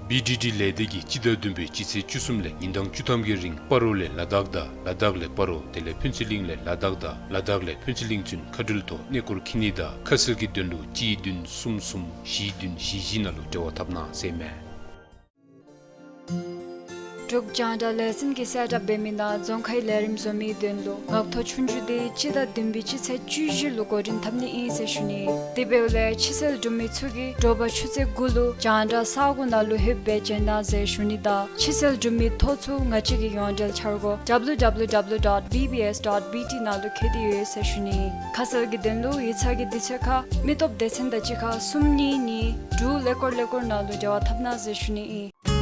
བི་ཌི་ཌི་ལས་སྡེ་གིས་སྤྱི་ཟླ་བདུན་པའི་སྤྱི་ཚེས་བཅུ་གསུམ་ལས་ཉིན་གྲངས་བཅུ་ཐམ་གྱི་རིང་སྤ་རོ་ལས་ལ་དྭགས་དང་ལ་དྭགས་ལས་སྤ་རོ་དེ་ལས་ཕུན་ཚོགས་གླིང་ལས་ལ་དྭགས་དང་ལ་དྭགས་ལས་ཕུན་ཚོགས་གླིང་ཚུན་མཁའ་འགྲུལ་ཐོག་གནས་སྐོར་འཁྱིད་ནི་དང་ཁ་གསལ་གྱི་དོན་ལུ་གཅིག་བདུན་གསུམ་གསུམ་བཞི་བདུན་བཞི་བཞི་ནང་ལུ་འབྲེལ་བ་འཐབ་གནང་ཟེར་ཨིན་མས། འབྲུག་རྒྱང་བསྒྲགས་ལས་འཛིན་གྱིས་གསལ་བསྒྲགས་འབད་མི་ནང་རྫོང་ཁའི་ལས་རིམ་བཟོ་མིའི་དོན་ལུ་ངག་ཐོག་ཆོས་རྒྱུགས་དེ་སྤྱི་ཟླ་བདུན་པའི་སྤྱི་ཚེས་བཅུ་བཞི་ལུ་འགོ་འདྲེན་འཐབ་ནི་ཨིན་ཟེར་ཞུ་ནི། དེ་འབདཝ་ལས་ཕྱི་གསལ་སྒྲུབ་མི་ཚུ་གིས་དྲོ་པ་ཆུ་ཚོད་དགུ་ལུ་རྒྱང་བསྒྲགས་ས་སྒོ་ནང་ལུ་ལྷོདཔ་སྦེ་བྱོན་གནང་ཟེར་ཞུ་ནི་དང་ཕྱི་གསལ་སྒྲུབ་མི་ཐོ་ཚུ་ང་བཅས་ཀྱི་ཡོངས་འབྲེལ་འཆར་སྒོ་W W W dot B B S dot B T ནང་ལུ་བཀོད་དེ་ཡོད་ཟེར་ཞུ་ནི། ཁ་གསལ་གྱི་དོན་ལུ་ཡིག་ཚང་གི་དུས་ཚོད་ཁར་མི་སྟོབས་སྡེ་ཚན་དང་གཅིག་ཁར་གསུམ་གཉིས་གཉིས་དྲུག་ཀླད་ཀོར་ཀླད་ཀོར་ནང་ལུ་འབྲེལ་བ་འཐབ་གནང་ཟེར་ཞུ་ནི་ཨིན།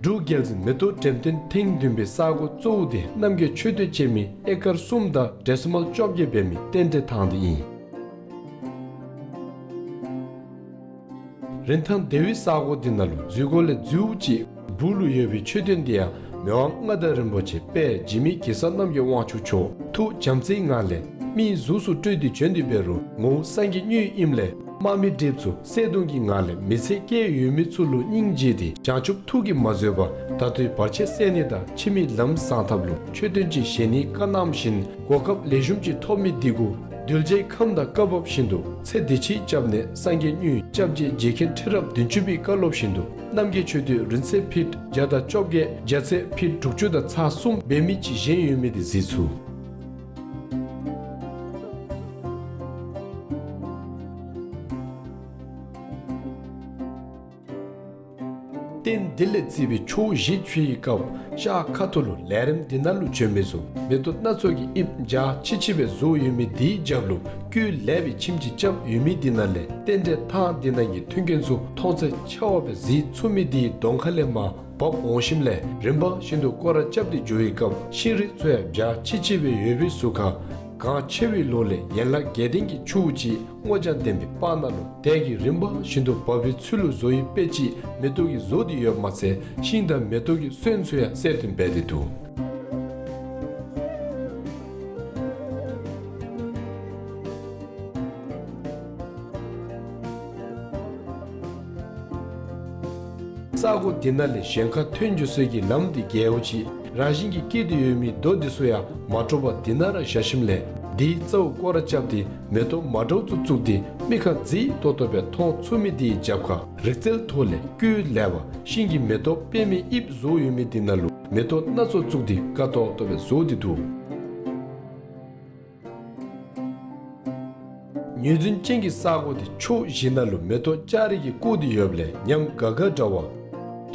འབྲུག་རྒྱལ་འཛིན་མེ་ཏོག་འགྲེམས་སྟོན་ཐེངས་བདུན་པའི་ས་གོ་གཙོ་བོ་དེ་རྣམ་རྒྱལ་མཆོད་རྟེན་ཅན་མའི་ཨེ་ཀར་གསུམ་དང་ཌེ་སི་མལ་བཅོ་བརྒྱད་འབད་མི་རྟེན་འབྲེལ་ཐང་དེ་ཨིན། རིན་ཐང་དེ་བའི་ས་གོ་དེ་ནང་ལུ་འཛུལ་སྒོ་ལས་འཛུལཝ་ཅིག་སྦུག་ལུ་ཡོད་པའི་མཆོད་རྟེན་དེ་ཡང་མི་དབང་མངའ་བདག་རིན་པོ་ཆེ་དཔལ་འཇིགས་མེད་གེ་སར་རྣམ་རྒྱལ་དབང་ཕྱུག་མཆོག་ཐུགས་བྱམས་བརྩེའི་ངང་ལས་མིའི་གཟུགས་སུ་སྤྲུལ་ཏེ་བྱོན་ཏེ་འབད་རུང་ངོ་བོ་སངས་རྒྱས་དངོས་ཨིནམ་ལས་དམག་མི་གྲིབ་ཚུ་བསད་གཏོང་གི་ངང་ལས་མི་ཚེ་བསྐྱལ་ཡོད་མི་ཚུ་ལུ་སྙིང་རྗེ་སྟེ་བྱང་ཆུབ་ཐུགས་ཀྱིས་མ་བཟོད་པར་ད་ལྟོའི་བར་ཆད་སེལ་ནི་དང་ཕྱི་མའི་ལམ་བཟང་ཐབས་ལུ་མཆོད་རྟེན་ཅིག་བཞེངས་ནིའི་བཀའ་གནངམ་བཞིན་གོ་སྐབས་ལེགས་ཤོམ་ཅིག་ཐོབ་མི་དེ་གུ་གདུལ་བྱའི་ཁམས་དང་བཀའ་བབས་བཞིན་དུ་ཚེ་འདི་ཕྱིའི་སྐྱབས་གནས་སངས་རྒྱས་དངོས་སྐྱབས་རྗེ་རྗེ་མཁན་ཁྲི་རབས་བདུན་ཅུ་པའི་བཀའ་སློབ་བཞིན་དུ་རྣམ་རྒྱལ་མཆོད་རྟེན་རིང་ཚད་ཕིཊ་བརྒྱ་དང་བཅོ་བརྒྱད་རྒྱ་ཚད་ཕིཊ་དྲུག་ཅུ་དང་ཚག་གསུམ་འབད་མི་ཅིག་བཞེངས་ཡོད་མི་དེ་གཟིགས་ཚུགས། རྟེན་འདི་ལས་བརྩིས་པའི་ཕྱོགས་བཞི་ཆུ་ཡི་སྐབས་ཤར་ཁ་ཐུག་ལུ་ལས་རིམ་འདི་ནང་ལུ་བྱོན་མི་ཚུ་མེ་ཏོག་སྣ་ཚོགས་ཀྱི་དབྱིབས་འཇའ་ཆི་ཆི་སྦེ་བཟོ་ཡོད་མི་འདིའི་རྒྱབ་ལུ་སྐུད་ལེགས་པའི་ཁྱིམ་ཅིག་རྐྱབ་ཡོད་མི་འདི་ནང་ལས་རྟེན་འབྲེལ་ཐང་འདི་ནང་གི་མཐུན་རྐྱེན་ཚུ་མཐོང་ཚད་ཆེ་བ་སྦེ་གཟིགས་ཚུགས་མི་འདི་གདོང་ཁ་ལས་མར་བབས་འོང་ཞིནམ་ལས་རིམ་པ་བཞིན་དུ་སྐོར་ར་རྐྱབ་སྟེ་འགྱོ་བའི་སྐབས་ཤིང་རིགས་ཚུ་ཡང་འཇའ་ཆི་ཆི་སྦེ་ཡོད་པའི་ཟུར་ཁར་གངས་ཆེ་བའི་ལོགས་ལས་ཡན་ལག་བརྒྱད་ལྡན་གྱི་ཆུ་བོ་ཅིག་སྔོ་ལྗང་ལྡན་པའི་སྤང་ནང་ལུ་དལ་གྱིས་རིམ་པ་བཞིན་དུ་འབབ་པའི་ཚུལ་ལུ་བཟོ་ཡི་དཔེ་ཅིག་མེ་ཏོག་གིས་བཟོ་སྟེ་ཡོདཔ་མ་ཚད་ཤིང་དང་མེ་ཏོག་གི་སོན་ཚུ་ཡང་གསལ་སྟོན་འབད་དེ་འདུག། ས་གོ་འདི་ནང་ལས་གཞན་ཁར་ཐོན་འགྱོ་སའི་གི་ལམ་འདི་རྒྱལཝ་ཅིག་རང་བཞིན་གྱིས་སྐྱེས་ཏེ་ཡོད་མི་རྡོ་འདི་ཚུ་ཡང་མ་དཀྲོགས་པར་འདི་ནང་ར་བཞག་ཞིནམ་ལས་འདིའི་རྩ་བོ་སྐོར་ར་རྐྱབ་སྟེ་མེ་ཏོག་མ་འདྲཝ་ཚུ་བཙུགས་ཏེ་མིག་ཁར་མཛེས་ཏོག་ཏོ་སྦེ་མཐོང་ཚུགས་མི་འདིའི་རྒྱབ་ཁར་རིག་རྩལ་ཐོག་ལས་སྐུད་ལེགས་པ་ཤིང་གི་མེ་ཏོག་པདྨའི་དབྱིབས་བཟོ་ཡོད་མི་འདི་ནང་ལུ་མེ་ཏོག་སྣ་ཚོགས་བཙུགས་ཏེ་དགའ་ཏོག་ཏོ་སྦེ་བཟོ་སྟེ་འདུག། ངོས་འཛིན་ཅན་གྱི་ས་གོ་འདི་ཕྱོགས་བཞི་ནང་ལུ་མེ་ཏོག་ལྕགས་རི་གིས་བཀོད་དེ་ཡོདཔ་ལས་ཉམས་དགའ་དགའ་འདྲ་བ།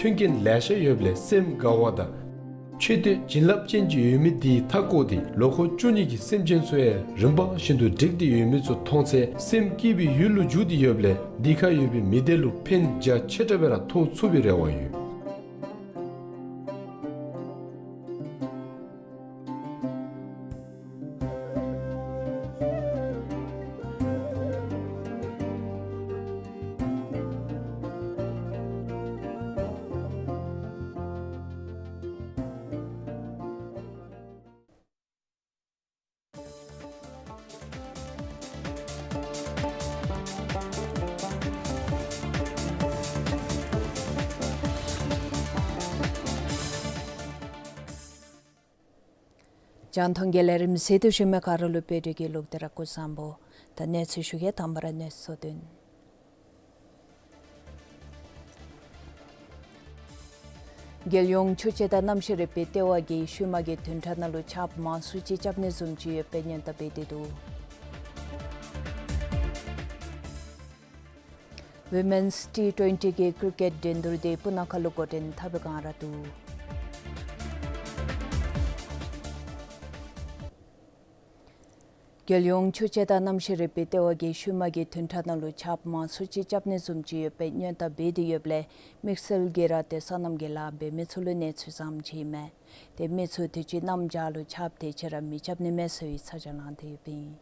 མཐུན་རྐྱེན་ལེ་ཤ་ཡོདཔ་ལས་སེམས་དགའ་བ་དང་། མཆོད་རྟེན་བྱིན་རླབས་ཅན་ཅིག་ཡོད་མི་འདི་མཐའ་བསྐོར་ཏེ་ལོ་འཁོར་བཅུ་གཉིས་ཀྱི་སེམས་ཅན་ཚུ་ཡང་རིམ་པ་བཞིན་དུ་བསྒྲིགས་ཏེ་ཡོད་མི་ཚུ་མཐོང་ཚེ་སེམས་སྐྱིད་པའི་ཡུལ་ལུ་འགྱུར་ཏེ་ཡོདཔ་ལས་འདི་ཁར་ཡོད་པའི་མི་སྡེ་ལུ་ཕན་རྒྱ་ཆེ་དྲགས་སྦེ་ར་ཐོགས་ཚུགས་པའི་རེ་བ་ཡོད། རྒྱང་མཐོང་གི་ལས་རིམ་གཟིགས་ཏེ་བཞུགས་མི་ག་ར་ལུ་བོད་ཀྱི་ལུགས་འདི་ར་སྐུ་གཟུགས་བཟང་པོ། ད་གནས་ཚུལ་ཞུ་གེ། དང་པ་ར་གནས་ཚུལ་གཙོ་དོན། རྒྱལ་ཡོངས་ཆུ་དཔྱད་དང་གནམ་གཤིས་རིག་པའི་ལྟེ་བ་གིས་ཤུལ་མ་གི་བདུན་ཕྲག་ནང་ལུ་ཆརཔ་མང་སུ་ཅིག་རྐྱབ་ནི་བཟུམ་ཅིག་ཡོདཔ་སྦེ་སྔོན་བརྡ་འབད་དེ་འདུག། ཝི་མེནསི་ཊི་ཊུ་ཝེན་ཊི་གི་ཀྲི་ཀེཊ་འགྲན་བསྡུར་འདི་སྤུ་ན་ཁ་ལུ་འགོ་འདྲེན་འཐབ་པའི་བསྒང་ར་འདུག། རྒྱལ་ཡོངས་ཆུ་དཔྱད་དང་གནམ་གཤིས་རིག་པའི་ལྟེ་བ་གིས་ཤུལ་མ་གི་བདུན་ཕྲག་ནང་ལུ་ཆརཔ་མང་སུ་ཅིག་རྐྱབ་ནི་བཟུམ་ཅིག་ཡོདཔ་སྦེ་སྔོན་བརྡ་འབད་དེ་ཡོདཔ་ལས་དམིགས་བསལ་གྱིས་ར་ཏེ་སོ་ནམ་གྱི་ལཱ་འབད་མི་ཚུ་ལུ་གནོད་འཚེ་བཟུམ་ཅིག་ཨིན་མས། ཏེ་མི་ཚུ་དུས་ཅི་གནམ་བྱཱར་ལུ་ཆརཔ་དེ་ཅིག་ར་མི་རྐྱབ་ནི་མས་ཟེར་བའི་ཚ་གྱང་ལང་སྟེ་ཡོདཔ་ཨིན།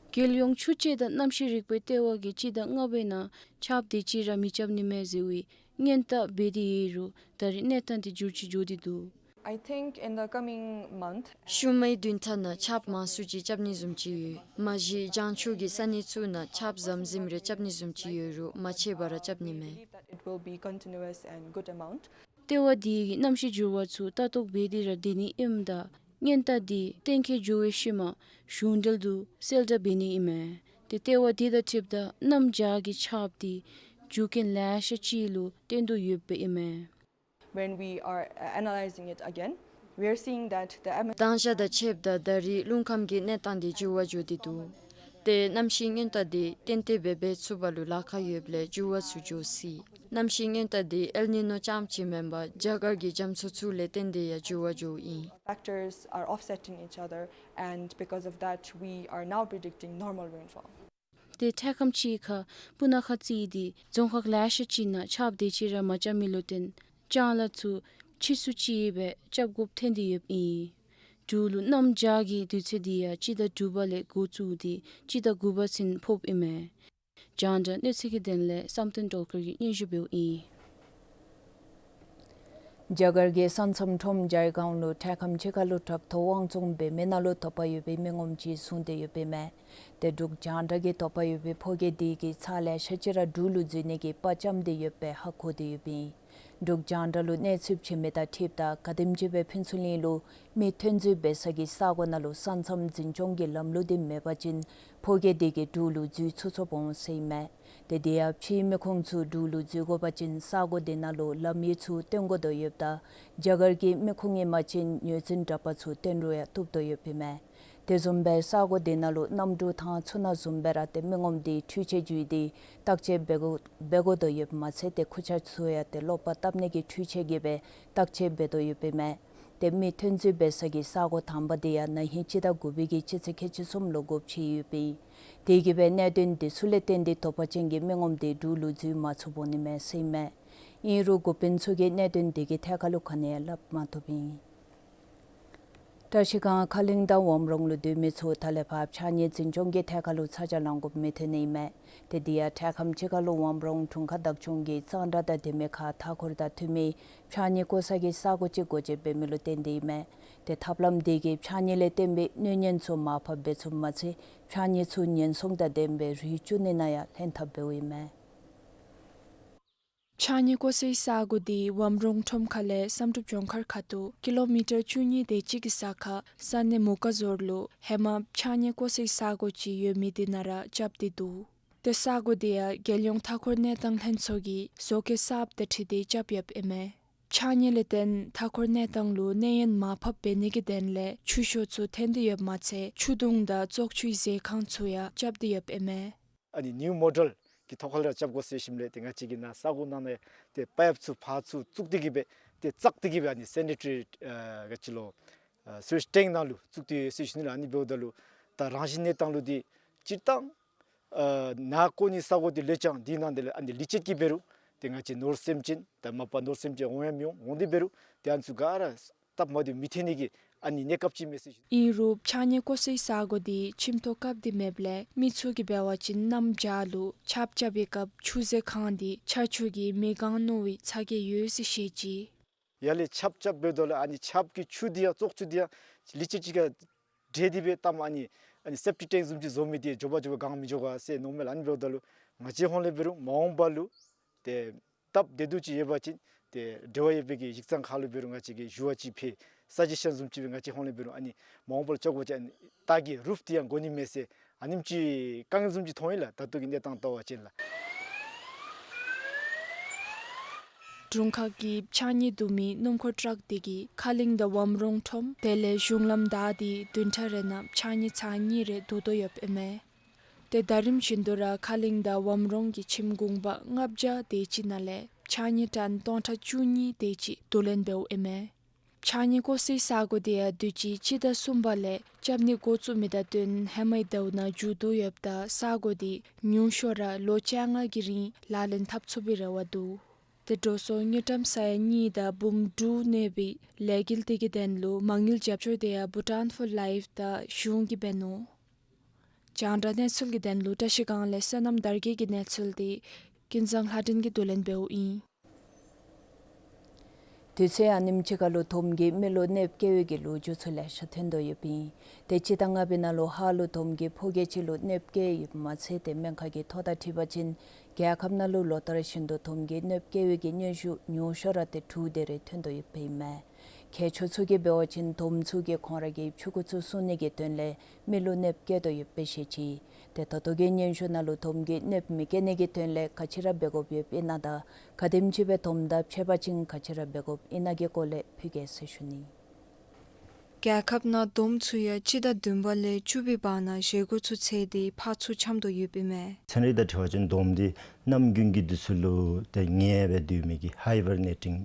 རྒྱལ་ཡོངས་ཆུ་དཔྱད་དང་གནམ་གཤིས་རིག་པའི་ལྟེ་བ་གིས་སྤྱི་ཟླ་ལྔ་པའི་ནང་ཆརཔ་དེ་ཅིག་ར་མི་རྐྱབ་ནི་མས་ཟེར་བའི་སྔོན་བརྡ་འབད་དེ་ཡོད་རུང་ད་རེས་གནས་སྟངས་དེ་འགྱུར་ཅིག་འགྱོ་སྟེ་འདུག། I think in the coming month, ཤུལ་མའི་བདུན་ཕྲག་ནང་ཆརཔ་མང་སུ་ཅིག་རྐྱབ་ནི་བཟུམ་ཅིག་ཡོད། མ་གཞི་བྱང་ཕྱོགས་ཀྱི་ས་གནས་ཚུ་ནང་ཆརཔ་ཟམ་ཟིམ་རེ་རྐྱབ་ནི་བཟུམ་ཅིག་ཡོད་རུང་མ་ཆད་པར་རྐྱབ་ནི་མས། Believe that it will be continuous and good amount. ལྟེ་བ་དེ་གིས་གནམ་གཤིས་འགྱུར་བ་ཚུ་ལྟ་རྟོག་འབད་དེ་ར་སྡོད་ནི་ཨིནམ་ད་སྔོན་བརྡ་དེ་གཏན་འཁེལ་འགྱོ་བའི་ཤུལ་མ་གཞུང་འབྲེལ་དུ་གསལ་བསྒྲགས་འབད་ནི་ཨིན་མས། ཏེ་ལྟེ་བ་དེ་དང་འཁྲིལཝ་ད་གནམ་བྱཱར་གྱི་ཆརཔ་དེ་རྒྱུ་རྐྱེན་ལེ་ཤ་ཅིག་ལུ་བརྟེན་དོ་ཡོདཔ་ཨིན་མས། When we are, uh, analyzing it again, we are seeing that the Am- མདང་ཞག་དང་ཕྱདཔ་ད་ད་རེས་རླུང་ཁམས་ཀྱི་གནས་སྟངས་དེ་འགྱུར་བ་འགྱོ་སྟེ་འདུག། ཏེ་གནམ་གཤིས་སྔོན་བརྡ་དེ་ཏན་ཏན་སྦེ་འབད་ཚུགས་པ་ལུ་ལཱ་ཁག་ཡོདཔ་ལས་འགྱུར་བ་ཚུ་འགྱོ་སྲིད། གནམ་གཤིས་སྔོན་བརྡ་དེ་ཨེལ་ནི་ནོ་རྐྱངམ་ཅིག་མེན་པར་རྒྱ་གར་གྱི་རྒྱ་མཚོ་ཚུ་ལས་བརྟེན་ཏེ་ཡང་འགྱུར་བ་འགྱོཝ་ཨིན། Factors are offsetting each other, and because of that, we are now predicting normal rainfall. ཏེ་འཕྲལ་ཁམས་ཅིག་ཁར་སྤུ་ན་ཁ་རྩིས་ཏེ་རྫོང་ཁག་ལེ་ཤ་ཅིག་ནང་ཆརཔ་དེ་ཅིག་ར་མ་རྐྱབ་མི་ལུ་བརྟེན་ ལྕང་ལཱ་ཚུ་ཕྱིས་སུ་ཅིག་སྦེ་རྐྱབ་དགོཔ་ཐོན་ཏེ་ཡོདཔ་ཨིན། འབྲུག་ལུ་གནམ་བྱཱར་གྱི་དུས་ཚོད་འདི་ཡང་སྤྱི་ཟླ་དྲུག་པ་ལས་འགོ་བཙུགས་ཏེ་སྤྱི་ཟླ་དགུ་པ་ཚུན་ཕོགཔ་ཨིན་མས། རྒྱང་བསྒྲགས་གནས་ཚུལ་གྱི་དོན་ལས་བསམ་གཏན་སྒྲོལ་དཀར་གྱིས་སྙན་ཞུ་འབདཝ་ཨིན། རྒྱ་གར་གྱི་ས་མཚམས་ཁྲོམ་ཇའི་གཱང་ལུ་དྲེག་ཁམས་ཕྱི་ཁ་ལུ་གྲབ་ཐོབ་དབང་བཙོང་འབད་མི་ནང་ལུ་དོགས་པ་ཡོད་པའི་མི་ངོམ་ཅིག་བཟུང་སྟེ་ཡོདཔ་ཨིན་མས། ཏེ་འབྲུག་རྒྱང་བསྒྲགས་ཀྱིས་དོགས་པ་ཡོད་པའི་ཕོ་སྐྱེས་དེ་གིས་ཚར་ལེ་ཤ་ཅིག་ར་འབྲུག་ལུ་འཛུལ་ནི་གི་དཔའ་བཅམ་སྟེ་ཡོདཔ་སྦེ་ཧ་གོ་སྟེ་ཡོདཔ་ཨིན། འབྲུག་རྒྱང་བསྒྲགས་ལུ་གནས་ཚུལ་བྱིན་མི་དང་འཁྲིལཝ་ད་ག་དེམ་ཅིག་སྦེ་ཕུན་ཚོགས་གླིང་ལུ་མི་ཐོན་འཛུལ་འབད་ས་གི་ས་གོ་ནང་ལུ་ས་མཚམས་འཛིན་སྐྱོང་གི་ལམ་ལུགས་འདི་མེད་པ་ཅིན་ཕོ་སྐྱེས་དེ་གིས་འབྲུག་ལུ་འཛུལ་ཚུགས་ཚུགསཔ་འོང་ཟེར་ཨིན་མས། ཏེ་དེ་ཡང་ཕྱིའི་མི་ཁུངས་ཚུ་འབྲུག་ལུ་འཛུལ་དགོ་པ་ཅིན་ས་གོ་དེ་ནང་ལུ་ལམ་ཡིག་ཚུ་སྟོན་དགོ་དོ་ཡོདཔ་ད་རྒྱ་གར་གྱི་མི་ཁུངས་ཨིན་པ་ཅིན་ངོས་འཛིན་དྲག་པ་ཚུ་སྟོན་རུང་ཡང་བཏུབ་དོ་ཡོདཔ་ཨིན་མས། དེ་བཟུམ་སྦེ་ས་གོ་དེ་ནང་ལུ་གནམ་གྲུ་ཐང་ཚུ་ནང་བཟུམ་སྦེ་ར་ཏེ་མི་ངོམ་དེ་འཕྲུལ་ཆས་བརྒྱུད་དེ་བརྟག་དཔྱད་འབད་དགོ་འབད་དགོ་དོ་ཡོདཔ་མ་ཚད་ཏེ་ཁུར་ཆ་ཚུ་ཡང་ཏེ་གློག་པར་བཏབ་ནི་གི་འཕྲུལ་ཆས་ཀྱིས་སྦེ་བརྟག་དཔྱད་འབད་དོ་ཡོདཔ་ཨིན་མས། ཏེ་མི་ཐོན་འཛུལ་འབད་ས་གི་ས་གོ་དང་པ་དེ་ཡང་ན་ཧིང་སྤྱི་ཟླ་དགུ་པའི་གི་སྤྱི་ཚེས་ཁལ་གཅིག་གསུམ་ལུ་སྒོ་ཕྱེ་ཡོདཔ་ཨིན། དེ་གིས་སྦེ་གནད་དོན་དེ་ཚུ་ལས་བརྟེན་ཏེ་དོགས་པ་ཅན་གྱི་མི་ངོམ་དེ་འབྲུག་ལུ་འཛུལ་མ་ཚུགསཔ་འོང་ནི་མས་ཟེར་ཨིན་མས། ཨིན་རུང་འགོ་དཔོན་ཚུ་གིས་གནད་དོན་དེ་གི་ཐད་ཁར་ལུ་ག་ནི་ཡང་སླབ་མ་བཏུབ་ཨིན། བཀྲ་ཤིས་སྒང་ཁ་གླིང་དང་ཝམ་རོང་ལུ་སྡོད་མི་ཚུ་ད་ལས་ཕར་ཕྱགས་སྙིགས་འཛིན་སྐྱོང་གི་ཐད་ཁར་ལུ་ཚ་གྱང་ལང་དགོཔ་མི་ཐོན་ནི་ཨིན་མས། ཏེ་དེ་ཡང་དྲེག་ཁམས་ཕྱི་ཁ་ལུ་ཝམ་རོང་དྲུང་ཁག་བདག་སྐྱོང་གིས་གཙང་སྦྲ་དང་ལྡན་མི་ཁར་མཐའ་འཁོར་དང་མཐུན་མི་ཕྱགས་སྙིགས་བཀོ་ས་གི་ས་གོ་ཅིག་སྒོ་འབྱེད་འབད་མི་ལུ་བརྟེན་ཏེ་ཨིན་མས། ཏེ་ཐབས་ལམ་དེ་གིས་ཕྱགས་སྙིགས་ལས་བརྟེན་པའི་གནོད་ཉེན་ཚུ་མར་ཕབ་འབད་ཚུགསཔ་མ་ཚད་ཕྱགས་སྙིགས་ཚུ་ཉེན་སྲུང་དང་ལྡན་པའི་རུལ་བཅུག་ནི་ནང་ཡང་ལྷན་ཐབས་འབདཝ་ཨིན་མས། ཕྱགས་སྙིགས་བཀོ་སའི་ས་གོ་དེ་ཝམ་རོང་ཁྲོམ་ཁ་ལས་བསམ་གྲུབ་ལྗོངས་མཁར་ཁ་ཐུག་ཀི་ལོ་མི་ཊར་བཅུ་གཉིས་དེ་ཅིག་གི་ས་ཁར་ས་གནས་མུ་ཀ་ཟོར་ལུ་ཧེ་མ་ཕྱགས་སྙིགས་བཀོ་སའི་ས་གོ་ཅིག་ཡོད་མི་དེ་ནང་ར་རྐྱབ་སྟེ་འདུག། ཏེ་ས་གོ་དེ་ཡང་རྒྱལ་ཡོངས་མཐའ་འཁོར་གནས་སྟངས་ལྷན་ཚོགས་ཀྱིས་བཟོ་བཀོད་གསརཔ་དང་འཁྲིལ་ཏེ་རྐྱབ་ཡོདཔ་ཨིན་མས། ཕྱགས་སྙིགས་ལས་བརྟེན་མཐའ་འཁོར་གནས་སྟངས་ལུ་གནོད་ཡོན་མར་ཕབ་འབད་ནི་གི་དོན་ལས་ཆུ་ཤོག་ཚུ་འཐེན་ཏེ་ཡོདཔ་མ་ཚད་ཆུ་དུང་དང་བཙོག་ཆུའི་ཟས་ཁང་ཚུ་ཡང་རྐྱབ་སྟེ་ཡོདཔ་ཨིན་མས། ཨ་ནི་ནིའུ་མོ་ཌེལ་གྱི་ཐོག་ཁར་ར་རྐྱབ་དགོ་ཟེར་ཞིནམ་ལས་ཏེ་ང་བཅས་ཀྱི་ནཱ་ས་གོ་ནང་ན་ཏེ་པའིཔ་ཚུ་ཕར་ཚུར་བཙུགས་ཏེ་གི་སྦེ་ཏེ་བཙགས་ཏེ་གི་སྦེ་ཨ་ནི་སེ་ནི་ཊ་རི་ཨ་ག་ཅི་ལོ་ཨ་སུ་ཝེཇ་ཊེངཀ་ནང་ལུ་བཙུགས་ཏེ་ཡོད་ཟེར་ཞིནམ་ལས་ཨ་ནི་འབདཝ་ད་ལུ་ད་རང་བཞིན་གནས་སྟངས་ལུ་འདི་སྤྱིར་བཏང་ཨ་ནཱ་བཀོ་ནི་ས་གོ་འདི་ལུ་ཡང་འདི་ནང་འདི་ལུ་ཨ་ནི་ལི་ཅིཊ་ཀྱིས་འབད་རུང་ཏེ་ང་བཅས་ནོར་སེམས་ཅན་ད་མ་པ་ནོར་སེམས་ཅན་འོང་ཡང་མི་འོང་འོང་སྟེ་འབད་རུང་ཏེ་ཨ་ནི་ཚུ་ག་ར་སྟབས་མ་བདེཝ་མི་ཐོན་ནི་གི་ཨ་ནི་གནས་སྐབས་ཅིག་མས་ཟེར་ཞུ། ཨིན་རུང་ཕྱགས་སྙིགས་བཀོ་སའི་ས་གོ་འདི་ཁྱིམ་ཐོག་བཀབ་སྟེ་མེདཔ་ལས་མི་ཚུ་གིས་འབད་བ་ཅིན་གནམ་བྱཱར་ལུ་ཆརཔ་རྐྱབ་པའི་སྐབས་ཆུ་ཟས་ཁང་འདི་ཆར་ཆུ་གིས་མེ་གང་ནོར་བའི་ཚ་གྱང་ཡོད་ཟེར་བཤད་ཅི། ཡར་ལས་ཆརཔ་རྐྱབ་འབདཝ་ད་ལུ་ཨ་ནི་ཆརཔ་གི་ཆུ་འདི་ཡང་བཙོག་ཆུ་འདི་ཡང་ལི་ཅིཊ་ཅིག་ཁར་འདྲེས་ཏེ་སྦེ་བཏངམ་ཨ་ནི་ཨ་ནི་སེབ་ཊིག་ཊེངཀ་བཟུམ་ཅིག་བཟོ་མི་འདི་མགྱོགས་པ་མགྱོགས་པ་གང་མི་འགྱོ་ག་ཟེར་མནོཝ་མས་ལགས། ཨ་ནི་འབདཝ་ད་ལུ་ང་བཅས་ཧོངས་ལས་འབད་རུང་མ་འོངས་པ་ལུ་ཏེ་སྟབས་བདེ་སྡུག་ཅིག་ཡོད་པ་ཅིན་ཏེ་འབྲེལ་བ་ཡོད་པའི་གི་གཞི་རྩའི་ཁ་ལུ་འབད་རུང་ང་བཅས་ཀྱིས་ཞུ་བ་ཅིག་ཕུལ་སཱ་ཇེ་ཤཱན་བཟུམ་ཅིག་སྦེ་ང་བཅས་ཧོངས་ལས་འབད་རུང་ཨ་ནི་མ་འོངས་པ་ལུ་ཅོག་པ་ཅིག་ཨ་ནི་ཏ་གི་རུཕ་འདི་ཡང་དགོ་ནི་མས་ཟེར་ཨ་ནེམ་ཅིག་དཀའ་ངལ་བཟུམ་ཅིག་མཐོང་ཡི་ལགས། ད་ལྟོ་གི་གནས་སྟངས་ལྟ་བ་ཅིན་ལགས། དྲུང་ཁག་གིས་ཕྱགས་སྙིགས་བསྡུ་མི་སྣུམ་འཁོར་ཊཱག་དེ་གིས་ཁ་གླིང་དང་ཝམ་རོང་ཁྲོམ་དེ་ལས་གཞུང་ལམ་བདའ་སྟེ་བདུན་ཕྲག་རེ་ནང་ཕྱགས་སྙིགས་ཚར་གཉིས་རེ་བསྡུ་དོ་ཡོདཔ་ཨིན་མས། ཏེ་ཟླ་རིམ་བཞིན་དུ་ར་ཁ་གླིང་དང་ཝམ་རོང་གི་ཁྱིམ་གུང་པ་ལྔ་བརྒྱ་དེ་ཅིག་ནང་ལས་ཕྱགས་སྙིགས་ཊཱན་སྟོང་ཕྲག་བཅུ་གཉིས་དེ་ཅིག་བསྡུ་ལེན་འབདཝ་ཨིན་མས། ཕྱགས་སྙིགས་བཀོ་སའི་ས་གོ་དེ་ཡང་དུས་ཅི་སྤྱི་ཟླ་གསུམ་པ་ལས་རྐྱབ་ནི་འགོ་བཙུགས་མི་དང་བསྟུན་ཧེ་མའི་ཟླཝ་ནང་མཇུག་བསྡུ་ཡོདཔ་ད་ས་གོ་དེ་ཉུང་ཤོས་ར་ལོ་བཅོ་ལྔ་གི་རིང་ལག་ལེན་འཐབ་ཚུགས་པའི་རེ་བ་འདུག། ཏེ་འགྲོ་སོང་དངུལ་ཀྲམ་ས་ཡ་གཉིས་དང་འབུམ་དྲུག་གནས་པའི་ལས་འགུལ་དེ་གི་དོན་ལུ་མ་དངུལ་རྒྱབ་སྐྱོར་དེ་ཡང་Bhutan for Life དང་གཞུང་གིས་འབད་ནུག། རྒྱང་བསྒྲགས་གནས་ཚུལ་གྱི་དོན་ལུ་བཀྲ་ཤིས་སྒང་ལས་བསོད་ནམས་དར་རྒྱས་ཀྱི་གནས་ཚུལ་དེ་ཀུན་བཟང་ལྷ་སྒྲོན་གྱིས་བསྡུ་ལེན་འབདཝ་ཨིན། དུས་ཚོད་ཨ་ནེམ་ཅིག་ཁར་ལུ་དོམ་གྱིས་མི་ལུ་གནོདཔ་བཀལ་བའི་གི་ལོ་རྒྱུས་ཚུ་ལེ་ཤ་ཐོན་དོ་ཡོདཔ་ཨིན། ཏེ་སྤྱི་ཟླ་ལྔ་པའི་ནང་ལུ་ཧཱ་ལུ་དོམ་གྱིས་ཕོ་སྐྱེས་ཅིག་ལུ་གནོདཔ་བཀལ་ཡོདཔ་མ་ཚད་ཏེ་སྨན་ཁང་གི་ཐོ་དང་འཁྲིལ་བ་ཅིན་རྒྱལ་ཁབ་ནང་ལུ་ལོ་ལྟར་བཞིན་དུ་དོམ་གྱིས་གནོདཔ་བཀལ་བའི་གི་སྙན་ཞུ་ཉུང་ཤོས་ར་ཏེ་དྲུག་དེ་རེ་ཐོན་དོ་ཡོདཔ་ཨིན་མས། མཁས་མཆོག་ཚུ་གིས་འབད་བ་ཅིན་དོམ་ཚུ་གིས་ཁོང་ར་གི་ཕྱུ་གུ་ཚུ་སྲུང་ནི་གི་དོན་ལས་མི་ལུ་གནོདཔ་བཀལ་དོ་ཡོདཔ་སྦེ་བཤད་ཅི། ཏེ་ད་ལྟོ་གི་སྙན་ཞུ་ནང་ལུ་དོམ་གྱིས་གནོདཔ་མི་བཀལ་ནི་གི་དོན་ལས་ག་ཅི་ར་འབད་དགོཔ་ཡོདཔ་ཨིན་ན་དང་ག་དེམ་ཅིག་སྦེ་དོམ་དང་ཕྱད་པ་ཅིན་ག་ཅི་ར་འབད་དགོཔ་ཨིན་ན་གི་སྐོར་ལས་ཕུལ་གེ་ཟེར་ཞུ་ནི། རྒྱལ་ཁབ་ནང་དོམ་ཚུ་ཡང་སྤྱི་ཟླ་བདུན་པ་ལས་བཅུ་པའི་བར་ན་བཞེས་སྒོ་ཚུ་ཚེས་ཏེ་ཕར་ཚུར་འཁྱམས་དོ་ཡོདཔ་ཨིན་མས། ཚན་རིག་དང་འཁྲིལ་བ་ཅིན་དོམ་འདི་གནམ་དགུན་གྱི་དུས་ཚོད་ལུ་ཏེ་ཉལ་སྦེ་སྡོད་མི་གི་ཧའི་བར་ནེ་ཊིང་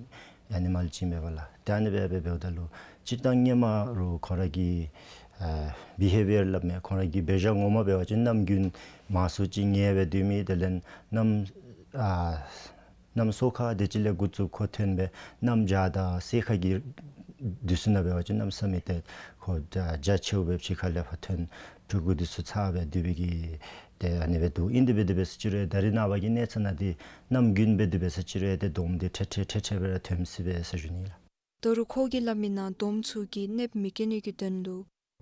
ཨེ་ནི་མཱལ་ཅིག་ཨིན་པས་ལགས། ཏེ་ཨ་ནི་སྦེ་སྦེ་འབདཝ་ད་ལུ་སྤྱིར་བཏང་ཧེ་མ་རུང་ཁོང་ར་གི་ཨ་བི་ཧེ་བི་ཡར་སླབ་མི་ཁོང་ར་གི་འབད་བཞག་ངོ་མ་འབད་བ་ཅིན་གནམ་དགུན་མང་སུ་ཅིག་ཉལ་སྦེ་སྡོད་མི་དེ་ལས་གནམ་ཨ་ གནམ་སོ་ཁ་དེ་ཅིག་ལས་འགོ་བཙུགས་ཁོ་ཐོན་སྦེ་གནམ་བྱཱར་དང་སེར་ཁ་གི་དུས་སུ་ནང་འབད་བ་ཅིན་གནམ་ས་མེད་ཏེ་ཁོ་རྒྱ་ཆེཝ་སྦེ་ཕྱི་ཁ་ལས་ཕར་ཐོན། ཕྲུ་གུ་འདི་ཚུ་ཚ་སྦེ་སྡོད་པའི་གི་ཏེ་ཨ་ནི་སྦེ་འདུག། ཨིན་དེ་སྦེ་དེ་སྦེ་ཟེར་ཅི་རུང་ད་རེས་ནངས་པ་གི་གནས་ཚད་ནང་འདི་གནམ་དགུན་སྦེ་དེ་སྦེ་ཟེར་ཅི་རུང་ཏེ་དོམ་འདི་ཁྲེ་ཁྲེ་ཁྲེ་ཁྲེ་སྦེ་ར་ཐོནམ་ཅིག་སྦེ་ཟེར་ཞུ་ནི་ལགས། ད་རུང་ཁོ་གིས་སླབ་མི་ནང་དོམ་ཚུ་གིས་གནོདཔ་མི་བཀལ་ནི་གི་དོན་ལུ་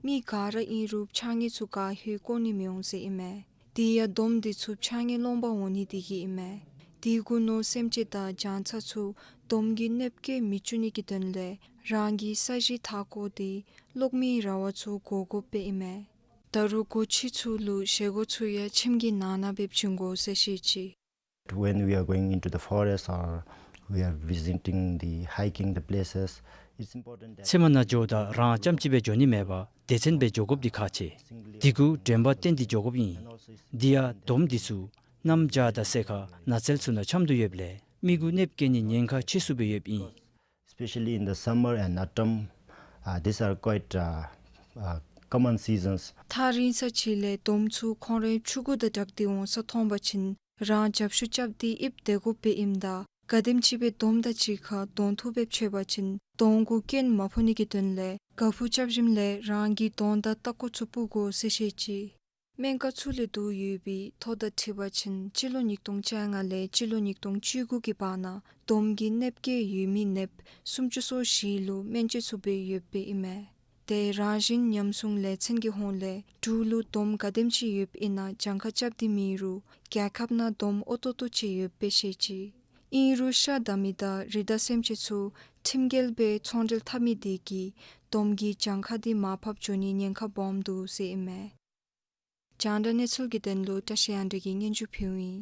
མི་ག་ར་ཨིན་རུང་ཕྱགས་སྙིགས་ཚུ་ག་ཧེ་བཀོ་ནི་མི་འོང་ཟེར་ཨིན་མས། དེ་ཡང་དོམ་འདི་ཚུ་ཕྱགས་སྙིགས་སློང་པར་འོང་ནི་དེ་གིས་ཨིན་མས། དེ་གུ་ནོར་སེམས་ཅན་དང་རྒྱང་ཚད་ཚུ་དོམ་གྱིས་གནོདཔ་བཀལ་མི་བཅུག་ནི་གི་དོན་ལས་རང་གི་ས་གཞི་མཐའ་སྐོར་དེ་གློག་མེའི་ར་བ་ཚུ་བསྒོར་དགོཔ་སྦེ་ཨིན་མས། ད་རུང་སྒོ་ཁྱི་ཚུ་ལུ་བཞེས་སྒོ་ཚུ་ཡང་ཁྱིམ་གྱི་ནང་ན་སྦེ་བྱིན་དགོ་ཟེར་བཤད་ཅི། When we are going into the forest or we are visiting the hiking the places, it's important that ཚལ་མ་ནང་འགྱོཝ་ད་རང་རྐྱངམ་གཅིག་སྦེ་འགྱོ་ནི་མེད་པར་སྡེ་ཚན་སྦེ་འགྱོ་དགོཔ་འདི་ཁག་ཆེ། དེ་གུ་དྲན་པ་བསྟེན་ཏེ་འགྱོ་དགོཔ་ཨིན། དེ་ཡང་དོམ་འདི་ཚུ་གནམ་བྱཱར་དང་སེར་ཁ་ནགས་ཚལ་ཚུ་ནང་འཁྱམས་ཏེ་ཡོདཔ་ལས་མི་གུ་གནོདཔ་བཀལ་ནི་ཉེན་ཁ་ཆེ་སུ་སྦེ་ཡོདཔ་ཨིན། Especially in the summer and autumn, uh, these are quite, uh, uh, common seasons. ཐག་རིང་ས་ཅིག་ལས་དོམ་ཚུ་ཁོང་རའི་ཕྲུ་གུ་དང་སྦྲགས་ཏེ་འོང་ས་མཐོང་པ་ཅིན་རང་རྒྱབ་ཤུགས་རྐྱབ་སྟེ་ཨིབ་སྡོད་དགོཔ་སྦེ་ཨིནམ་ད་ག་དེམ་ཅིག་སྦེ་དོམ་དང་གཅིག་ཁར་གདོང་ཐུག་སྦེ་ཕྱད་པ་ཅིན་གདོང་གུ་སྐྱོན་མ་ཕོག་ནི་གི་དོན་ལས་ག་ཕུ་རྐྱབ་ཞིནམ་ལས་རང་གི་གདོང་དང་ལྟག་ཀོ་ཚུ་སྤུ་དགོ་ཟེར་བཤད་ཅི། སྨན་ཁང་ཚུ་ལས་བསྡུ་ཡོད་པའི་ཐོ་དང་འཁྲིལ་བ་ཅིན་སྤྱི་ལོ་ཉིས་སྟོང་བཅོ་ལྔ་ལས་སྤྱི་ལོ་ཉིས་སྟོང་བཅུ་དགུ་གི་བར་ན་དོམ་གྱིས་གནོདཔ་བཀལ་ཡོད་མི་ནདཔ་སུམ་ཅུ་སོ་བཞི་ལུ་སྨན་བཅོས་ཚུ་འབད་ཡོདཔ་སྦེ་ཨིན་མས། ཏེ་རང་བཞིན་ཉམས་སྲུང་ལས་ཚན་གྱི་ཧོངས་ལས་འབྲུག་ལུ་དོམ་ག་དེམ་ཅིག་ཡོདཔ་ཨིན་ན་གྱངས་ཁ་རྐྱབ་སྟེ་མེད་རུང་རྒྱལ་ཁབ་ནང་དོམ་ཨོ་ཏོ་ཏོ་ཅིག་ཡོདཔ་སྦེ་བཤད་ཅི། ཨིན་རུང་ཤ་བདའ་མི་དང་རི་དྭགས་སེམས་ཅན་ཚུ་ཁྲིམས་འགལ་སྦེ་ཚོང་འབྲེལ་འཐབ་མི་དེ་གིས་དོམ་གྱི་གྱངས་ཁ་དེ་མར་ཕབ་འགྱོ་ནི་ཉེན་ཁ་སྦོམ་འདུག་ཟེར་ཨིན་མས། རྒྱང་བསྒྲགས་གནས་ཚུལ་གྱི་དོན་ལུ་བཀྲ་ཤིས་དབྱངས་སྒྲོན་གྱིས་སྙན་ཞུ་ཕུལཝ་ཨིན།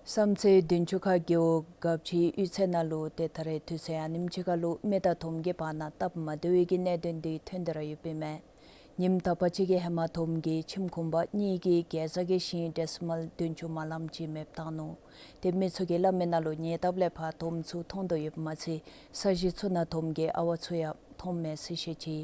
བསམ་རྩེ་བདུན་ཅུ་ཁ་རྒེད་འོག་གབ་ཅིག་གཡུས་ཚན་ནང་ལུ་ཏེ་ད་རེས་དུས་ཚོད་ཨ་ནེམ་ཅིག་ཁར་ལུ་མི་དང་དོམ་གྱི་བར་ན་སྟབས་མ་བདེ་བའི་གི་གནད་དོན་འདི་ཐོན་ཏེ་ར་ཡོདཔ་ཨིན་མས། ཉིནམ་དག་པ་ཅིག་གི་ཧེ་མ་དོམ་གྱིས་ཁྱིམ་གུང་པ་གཉིས་ཀྱི་གེ་ཛ་གི་ཤིང་ཌེ་སི་མཱལ་བདུན་ཅུ་མ་ལངམ་ཅིག་མེདཔ་བཏང་ནུག། ཏེ་མི་ཚུ་གིས་སླབ་མི་ནང་ལུ་ཉེ་འདབས་ལས་ཕར་དོམ་ཚུ་མཐོང་དོ་ཡོདཔ་མ་ཚད་ས་གཞི་ཚུ་ནང་དོམ་གྱི་ཨ་ཝ་ཚུ་ཡང་མཐོངམ་མས་ཟེར་བཤད་ཅི།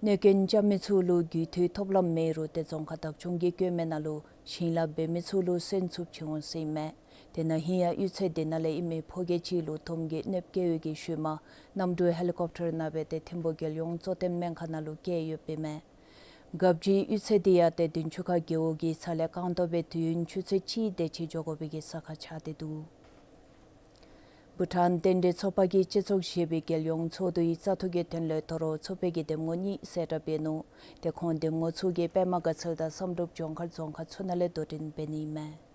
གནོད་སྐྱོན་རྐྱབ་མི་ཚུ་ལུ་རྒུད་འཐུས་ཐོབ་ལམ་མེད་རུང་ཏེ་རྫོང་ཁག་བདག་སྐྱོང་གིས་བཀོད་མི་ནང་ལུ་ཞིང་ལཱ་འབད་མི་ཚུ་ལུ་སོན་ཚུདཔ་ཅིག་འོང་ཟེར་ཨིན་མས། ཏེ་ན་ཧིང་ཡང་གཡུས་ཚན་འདི་ནང་ལས་ཨིན་མི་ཕོ་སྐྱེས་ཅིག་ལུ་དོམ་གྱིས་གནོདཔ་བཀལ་བའི་གི་ཤུལ་མ་གནམ་གྲུ་ཧེ་ལི་ཀོབ་ཊར་ནང་སྦེ་ཏེ་ཐིམ་ཕུག་རྒྱལ་ཡོངས་གཙོ་བསྟེན་སྨན་ཁང་ནང་ལུ་བསྐྱལ་ཡོདཔ་ཨིན་མས། གབ་ཅིག་གཡུས་ཚན་འདི་ཡང་ཏེ་བདུན་ཅུ་ཁ་རྒེད་འོག་གི་ཚལ་ལས་རྐང་སྟོང་སྦེ་དུས་ཡུན་ཆུ་ཚོད་གཅིག་དེ་ཅིག་འགྱོ་དགོ་པའི་གི་ས་ཁར་ཆགས་ཏེ་འདུག། བྷུ་ཊཱན་རྟེན་འབྲེལ་ཚོགས་པ་གིས་སྤྱི་ཚོགས་བཞི་པའི་རྒྱལ་ཡོངས་ཚོགས་འདུའི་བཙག་འཐུ་གི་དོན་ལས་དོ་རུང་ཚོགས་པའི་གི་འདེམས་ངོ་གཉིས་གསལ་བསྒྲགས་འབད་ནུག། ཏེ་ཁོང་འདེམས་ངོ་ཚུ་གིས་པདྨ་དགའ་ཚལ་དང་བསམ་གྲུབ་ལྗོངས་མཁར་རྫོང་ཁག་ཚུ་ནང་ལས་དོ་འགྲན་འབད་ནི་ཨིན་མས།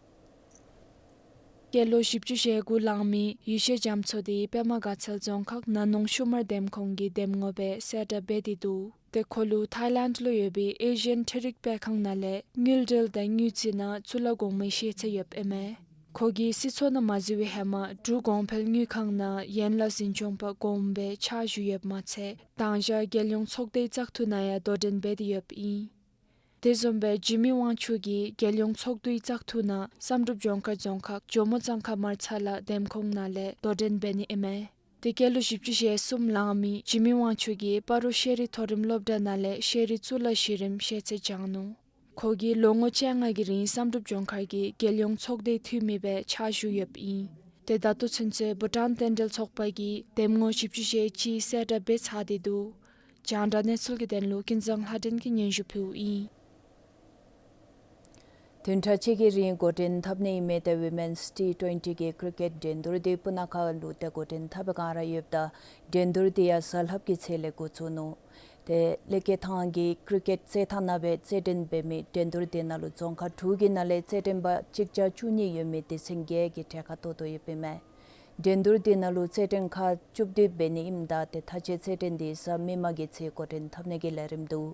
སྐྱེས་ལོ་བཞི་བཅུ་ཞེ་དགུ་ལང་མི་ཡེ་ཤེས་རྒྱ་མཚོ་དེ་པདྨ་དགའ་ཚལ་རྫོང་ཁག་ན་ནོང་ཤུ་མར་འདེམས་ཁོངས་ཀྱི་འདེམས་ངོ་སྦེ་གསལ་བསྒྲགས་འབད་དེ་འདུག། ཏེ་ཁོ་ལུ་ཐཱའི་ལེནཌ་ལུ་ཡོད་པའི་ཨེ་ཤི་ཡན་འཕྲུལ་རིག་སྤེལ་ཁང་ནང་ལས་དངུལ་འབྲེལ་དང་དངུལ་རྩིས་ནང་གཙུག་ལག་གོང་མའི་ཤེས་ཚད་ཡོདཔ་ཨིན་མས། ཁོ་གིས་སྲིད་ཚོགས་ནང་མ་འཛུལ་བའི་ཧེ་མ་འབྲུག་གོང་འཕེལ་དངུལ་ཁང་ནང་ཡན་ལག་འཛིན་སྐྱོང་པ་གོངམ་སྦེ་ཕྱག་ཞུ་ཡོདཔ་མ་ཚད་དང་ཞག་རྒྱལ་ཡོངས་ཚོགས་སྡེའི་བཙག་འཐུ་ནང་ཡང་དོ་འགྲན་འབད་དེ་ཡོདཔ་ཨིན། དེ་བཟུམ་སྦེ་འཇིགས་མེད་དབང་ཕྱུག་གིས་རྒྱལ་ཡོངས་ཚོགས་འདུའི་བཙག་འཐུ་ནང་བསམ་གྲུབ་ལྗོངས་མཁར་རྫོང་ཁག་ཇོ་མོ་གཙང་ཁ་མར་ཚ་ལ་འདེམས་ཁོངས་ནང་ལས་དོ་འགྲན་འབད་ནི་ཨིན་མས། ཏེ་སྐྱེས་ལོ་བཞི་བཅུ་ཞེ་གསུམ་ལང་མི་འཇིགས་མེད་དབང་ཕྱུག་གིས་སྤ་རོ་ཤེས་རིག་མཐོ་རིམ་སློབ་གྲྭ་ནང་ལས་ཤེས་རིག་གཙུག་ལག་གཞི་རིམ་ཤེས་ཚད་སྦྱངས་ནུག། ཁོ་གིས་ལོ་ངོ་བཅོ་ལྔ་གི་རིང་བསམ་གྲུབ་ལྗོངས་མཁར་གྱི་རྒྱལ་ཡོངས་ཚོགས་སྡེའི་འཐུས་མི་སྦེ་ཕྱག་ཞུ་ཡོདཔ་ཨིན། ཏེ་ད་ལྟོ་ཚུན་ཚོད་བྷུ་ཊཱན་རྟེན་འབྲེལ་ཚོགས་པ་གིས་འདེམས་ངོ་བཞི་བཅུ་ཞེ་གཅིག་གསལ་བསྒྲགས་འབད་ཚར་ཏེ་འདུག། རྒྱང་བསྒྲགས་གནས་ཚུལ་གྱི་དོན་ལུ་ཀུན་བཟང་ལྷ་སྒྲོན་གྱིས་སྙན་ཞུ་ཕུལཝ་ཨིན། བདུན་ཕྲག་གཅིག་གི་རིང་འགོ་འདྲེན་འཐབ་ནི་ཨིན་མི་ཏེ་ཝི་མེནསི་ཊི་ཊུ་ཝེན་ཊི་གི་ཀི་རི་ཀེཊ་འགྲན་བསྡུར་འདི་སྤུ་ན་ཁ་ལུ་ཏེ་འགོ་འདྲེན་འཐབ་པའི་བསྒང་ར་ཡོདཔ་ད་འགྲན་བསྡུར་འདི་ཡང་གཟའ་ལྷགཔ་གི་ཚེས་ལས་འགོ་བཙུགས་ནུག། ཏེ་ལེ་ཀེ་ཐང་གི་ཀི་རི་ཀེཊ་རྩེད་ཐང་ནང་སྦེ་རྩེད་འགྲན་འབད་མི་འགྲན་བསྡུར་འདི་ནང་ལུ་རྫོང་ཁག་དྲུག་གི་ནང་ལས་རྩེད་འགྲན་པ་གཅིག་བརྒྱ་བཅུ་གཉིས་ཡོད་མི་སྡེ་ཚན་བརྒྱད་ཀྱིས་གྲལ་ཁར་གཏོགས་དོ་ཡོདཔ་ཨིན་མས། འགྲན་བསྡུར་འདི་ནང་ལུ་རྩེད་འགྲན་ཁག་བཅུ་བདུན་འབད་ནི་ཨིནམ་ད་ཏེ་མཐའ་དཔྱད་རྩེད་འགྲན་འདི་གཟའ་མིག་དམར་གྱི་ཚེ་འགོ་འདྲེན་འཐབ་ནི་གི་ལས་རིམ་འདུག།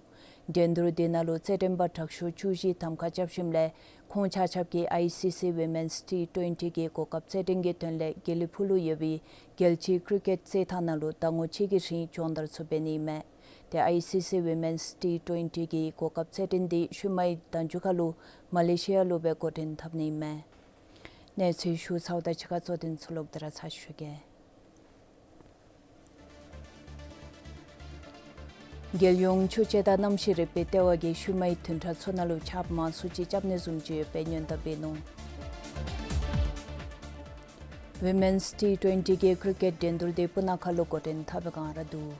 འགྲན་བསྡུར་འདི་ནང་ལུ་རྩེད་འགྲན་པ་དྲག་ཤོས་བཅུ་བཞི་གདམ་ཁ་རྐྱབ་ཞིནམ་ལས་ཁོང་ཆ་ཁྱབ་ཀྱིས་ཨའི་སི་སི་ཝི་མེནསི་ཊི་ཊུ་ཝེན་ཊི་གི་གོ་སྐབས་རྩེད་འགྲན་གྱི་དོན་ལས་དགེ་ལེགས་ཕུག་ལུ་ཡོད་པའི་རྒྱལ་སྤྱིའི་ཀི་རི་ཀེཊ་རྩེད་ཐང་ནང་ལུ་ཟླ་ངོ་གཅིག་གི་རིང་སྦྱོང་བརྡར་ཚུ་འབད་ནི་ཨིན་མས། ཏེ་ཨའི་སི་སི་ཝི་མེནསི་ཊི་ཊུ་ཝེན་ཊི་གི་གོ་སྐབས་རྩེད་འགྲན་འདི་ཤུལ་མའི་ཟླ་མཇུག་ཁར་ལུ་མ་ལེ་ཤི་ཡ་ལུ་སྦེ་འགོ་འདྲེན་འཐབ་ནི་ཨིན་མས། གནས་ཚུལ་ཞུ་ཚརཝ་དང་གཅིག་ཁར་གཙོ་དོན་ཚུ་ལོག་སྟེ་ར་ཚར་ཞུ་གེ། རྒྱལ་ཡོངས་ཆུ་སྤྱོད་དང་གནམ་གཤིས་རིག་པའི་ལྟེ་བ་གིས་ཤུལ་མའི་བདུན་ཕྲག་ཚུ་ནང་ལུ་ཆརཔ་མང་སུ་ཅིག་རྐྱབ་ནི་བཟུམ་ཅིག་ཡོད་པའི་སྔོན་བརྡ་འབད་ནུག། ཝི་མེནསི་ཊི་ཊུ་ཝེན་ཊི་གི་ཀྲི་ཀེཊ་འགྲན་བསྡུར་འདི་སྤུ་ན་ཁ་ལུ་འགོ་འདྲེན་འཐབ་པའི་བསྒང་ར་འདུག།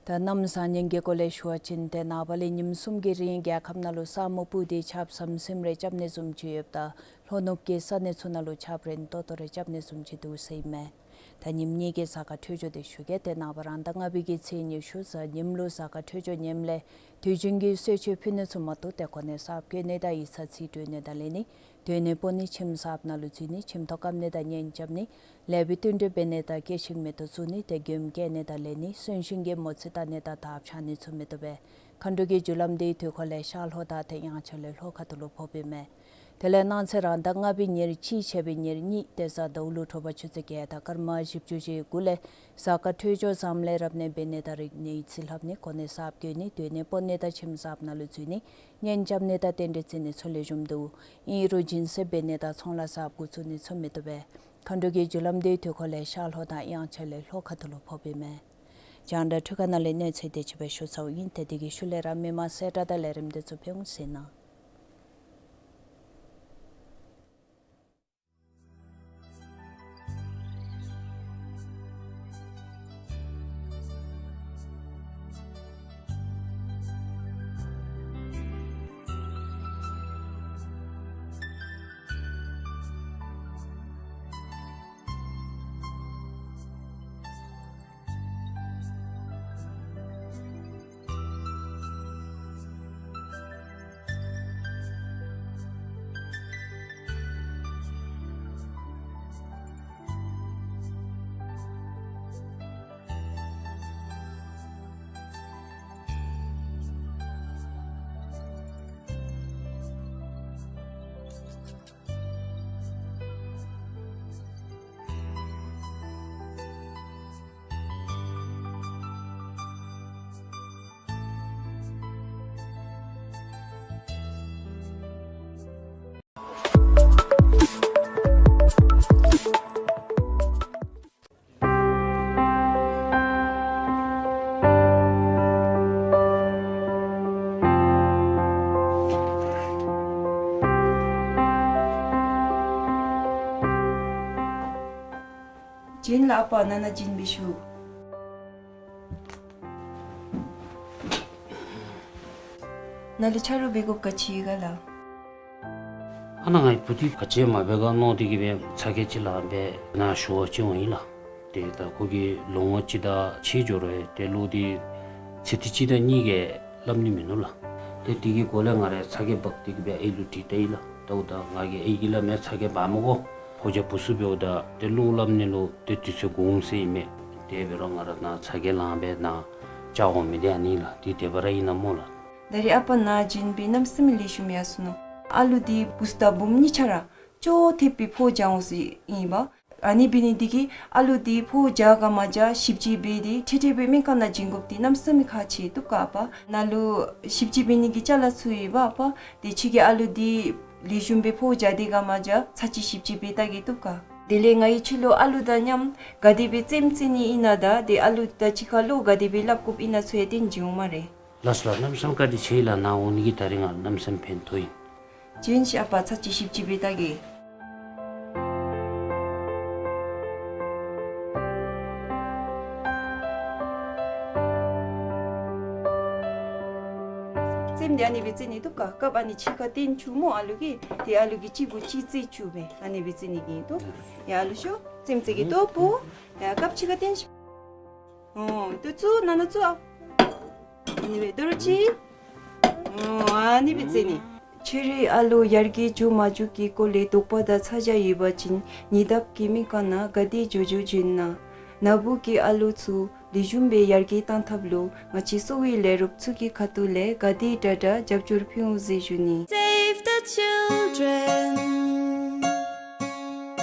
ད་གནམ་བཟང་ངན་གྱི་སྐོར་ལས་ཞུ་བ་ཅིན་ཏེ་ནངས་པ་ལས་ཉིནམ་གསུམ་གྱི་རིང་རྒྱལ་ཁབ་ནང་ལུ་ས་སྨུག་སྤུབས་ཏེ་ཆརཔ་ཟམ་ཟིམ་རེ་རྐྱབ་ནི་བཟུམ་ཅིག་ཡོདཔ་ད་ལྷོ་ནུབ་ཀྱི་ས་གནས་ཚུ་ནང་ལུ་ཆརཔ་རན་ཏོག་ཏོ་རེ་རྐྱབ་ནི་བཟུམ་ཅིག་འདུག་ཟེར་ཨིན་མས། ད་ཉིནམ་གཉིས་ཀྱི་གཟའ་སྐར་འཕྲོད་སྦྱོར་འདི་ཞུ་གེ། ཏེ་ནངས་པ་རང་ཟླ་ལྔ་པའི་གི་ཚེས་ཉི་ཤུ་གཟའ་ཉིམ་ལུ་གཟའ་སྐར་འཕྲོད་སྦྱོར་ངནམ་ལས་དུས་རྒྱུན་གྱི་གསོལ་མཆོད་ཕུལ་ནི་ཚུ་མ་གཏོགས་ཏེ་གོ་གནས་གསརཔ་བཀོད་ནི་དང་ཡིག་ཚང་རྩིས་སྤྲོད་ནི་དང་ལེན་ནི་སྡོད་གནས་སྤོ་ནི་ཁྱིམ་གསརཔ་ནང་ལུ་འཛུལ་ནི་ཁྱིམ་ཐོག་བཀབ་ནི་དང་གཉེན་རྐྱབ་ནི་ལེགས་པའི་བསྟུན་གྲོས་འབད་ནི་དང་སྐྱེད་ཤིང་མེ་ཏོག་བཙུགས་ནི་ཏེ་མགྱོནམ་བསྐྱལ་ནི་དང་ལེན་ནི་གསོན་གཤིན་གྱི་མོ་རྩིས་བལྟ་ནི་དང་དར་འཕྱར་ནི་ཚུ་མི་བཏུབ་པས། མཁའ་འགྲོ་གི་རྒྱུ་ལམ་འདི་དུས་འཁོར་ལས་ཤར་ལྷོ་དང་ཏེ་དབྱངས་འཆར་ལས་ལྷོ་ཁ་ཐུག་ལུ་ཕོགཔ་ཨིན་མས། དེ་ལས་གནངས་ཚེ་རང་ཟླ་ལྔ་པའི་ཉེར་གཅིག་ཕྱད་པའི་ཉེར་གཉིས་ཏེ་གཟའ་ཟླཝ་ལུ་དྲོ་པ་ཆུ་ཚོད་བརྒྱད་དང་སྐར་མ་བཞི་བཅུ་ཞེ་དགུ་ལས་གཟའ་སྐར་འཕྲོད་སྦྱོར་ཟམ་ལས་རབ་གནས་འབད་ནི་དང་རིག་གནས་ཡིག་རྩིས་ལྷབ་ནི་གོ་གནས་གསརཔ་བཀོད་ནི་སྡོད་གནས་སྤོ་ནི་དང་ཁྱིམ་གསརཔ་ནང་ལུ་འཛུལ་ནི་གཉེན་རྐྱབ་ནི་དང་རྟེན་འབྲེལ་བརྩི་ནི་ཚུ་ལེགས་ཤོམ་འདུག། ཨིན་རུང་སྦྱིན་སྲེག་འབད་ནི་དང་ཚོང་ལཱ་གསརཔ་འགོ་བཙུགས་ནི་ཚུ་མི་བཏུབ་པས། མཁའ་འགྲོ་གི་རྒྱུ་ལམ་འདི་དུས་འཁོར་ལས་ཤར་ལྷོ་དང་དབྱངས་འཆར་ལས་ལྷོ་ཁ་ཐུག་ལུ་ཕོགཔ་ཨིན་མས། རྒྱང་བསྒྲགས་འཕྲུལ་ཁང་ནང་ལས་གནས་ཚུལ་དེ་ཅིག་སྦེ་ཞུ་ཚརཝ་ཨིན། ཏེ་དེ་གི་ཤུལ་ལས་ར་མི་མང་གསལ་བསྒྲགས་དང་ལས་རིམ་འདི་ཚུ་ཕུལ་འོང་ཟེར་ཨིན། བྱིན་ལ་ཨ་པ་ནང་ན་བྱིན་སྦེ་ཞུ། ནཱ་ལུ་ཆ་རོགས་འབད་དགོཔ་ག་ཅི་ག་ལགས། ཨ་ནཱ་ངེའི་བུ་འདི་ག་ཅི་མ་འབད་ག་མནོ་སྟེ་གིས་སྦེ་ཚ་གྱང་ཅིག་ལང་སྦེ་ནཱ་ཞུ་བར་བྱོན་འོང་ཡི་ལགས། ཏེ་ད་ཁོ་གིས་ལོ་ངོ་གཅིག་དང་ཕྱེད་འགྱོ་རུང་ཏེ་གླུ་འདི་ཚིག་དེ་གཅིག་དང་གཉིས་ཀྱང་སླབ་ནི་མིན་ནུག་ལགས། ཏེ་དེ་གི་སྐོར་ལས་ང་ར་ཚ་གྱང་འབག་སྟེ་གིས་སྦེ་ཨའི་ལུ་དྲིས་ལྟ་ཡི་ལགས། ལྟཝ་ད་ང་གིས་ཨའི་གིས་སླབ་མི་ཚ་གྱང་འབག་མི་དགོ། ཕོ་རྒྱས་བུ་ཚུ་འབདཝ་ད་ཏེ་གླུ་སླབ་ནི་ལུ་ཏེ་དུས་ཚོད་འགོར་འོང་ཟེར་ཨིན་མས། དེ་འབད་རུང་ང་ར་ནཱ་ཚ་གྱང་ལང་སྦེ་ནཱ་བཅར་འོང་མི་འདི་ཨ་ནི་ལགས། འདི་དེ་སྦེ་ར་ཨིན་ན་སྨོ་ལགས། ད་རེས་ཨ་པ་ནཱ་བྱིན་སྦེ་གནམ་མེད་ས་མེད་ལེགས་ཤོམ་ཡར་སོ་ནུག། ཨ་ལུ་འདི་བུཚ་དང་བུམོ་གཉིས་ཆ་ར་ཅོག་འཐདཔ་སྦེ་ཕོཝ་རྒྱས་འོང་ཟེར་ཨིན་པས། ཨ་ནི་འབད་ནི་འདི་གིས་ཨ་ལུ་འདི་ཕོཝ་རྒྱས་ག་མ་རྒྱས་ཞིབ་དཔྱད་འབད་དེ་ཁྲིག་ཁྲི་སྦེ་སྨན་ཁང་ནང་བྱིན་དགོཔ་འདི་གནམ་མེད་ས་མེད་ཁག་ཆེ་བཏུབ་ག་ཨ་པ། ནཱ་ལུ་ཞིབ་དཔྱད་འབད་ནི་གི་ཅ་ལ་ཚུ་ཡོད་པ་ཨ་པ། ཏེ་ཁྱོད་ཀྱིས་ཨ་ལུ་འདི་ལེགས་ཤོམ་སྦེ་ཕོཝ་རྒྱས་ཏེ་ག་མ་རྒྱས་ཚར་གཅིག་ཞིབ་དཔྱད་འབད་བལྟ་གེ་བཏུབ་ག། དེ་ལས་ང་གིས་ཁྱོད་ལུ་ཨ་ལུ་དང་མཉམ་ག་དེ་སྦེ་རྩེདམོ་རྩེ་ནི་ཨིན་ན་དང་ཏེ་ཨ་ལུ་དང་གཅིག་ཁར་བློ་ག་དེ་སྦེ་སླབ་དགོཔ་ཨིན་ན་ཚུ་ཡང་སྟོན་བྱིན་འོང་སྨ་རེ། ལགས་སོ་ལགས། གནམ་མེད་ས་མེད་བཀའ་དྲིན་ཆེ་ལགས། ནཱ་འོང་ནི་གིས་ད་རིས་ང་གནམ་མེད་ས་མེད་ཕན་ཐོགས་ཡི། བྱིན་ཤིག་ཨ་པ། ཚར་གཅིག་ཞིབ་དཔྱད་འབད་བལྟ་གེ། རྩེདམོ་འདི་ཨ་ནི་སྦེ་རྩེ་ནི་བཏུབ་ག། རྐངམ་ཨ་ནི་ཕྱི་ཁར་བཏོན་བཅུག་སྨོ་ཨ་ལུ་གིས། ཏེ་ཨ་ལུ་གིས་གཅིག་གུ་གཅིག་རྩེ་བཅུག་སྦེ་ཨ་ནི་སྦེ་རྩེ་ནི་གི་ཨིན་དོ། ཡ་ཨ་ལུ་ཤོག། རྩེདམོ་རྩེ་གེ་ཏོ་བུ། ཡ་རྐངམ་ཕྱི་ཁར་བཏོན་ཤིག། ཨོ་ཏེ་བཙུགས། ནང་ན་བཙུགས་ཨ། ཨ་ནི་སྦེ་དོ་རུང་ཅིག། ཨོ་ཨ་ནི་སྦེ་རྩེ་ནི། ཁྱོད་རའི་ཨ་ལུ་ཡར་རྒྱས་འགྱོ་མ་འགྱོ་གི་སྐོར་ལས་དོགས་པ་དང་ཚ་གྱང་ཡོད་པ་ཅིན་ཉེ་འདབས་ཀྱི་སྨན་ཁང་ནང་ག་དེ་མགྱོགས་མགྱོགས་བྱོན་གནང་། ནཱ་བུ་གི་ཨ་ལུ་ཚུ་ལེགས་ཤོམ་སྦེ་ཡར་རྒྱས་གཏང་ཐབས་ལུ་ང་བཅས་གསོ་བའི་ལས་རོགསཔ་ཚུ་གི་ཁ་ཐུག་ལས་ག་དེ་དྲག་དྲག་རྒྱབ་སྐྱོར་ཕུལ་འོང་ཟེར་ཞུ་ནི། Save the children.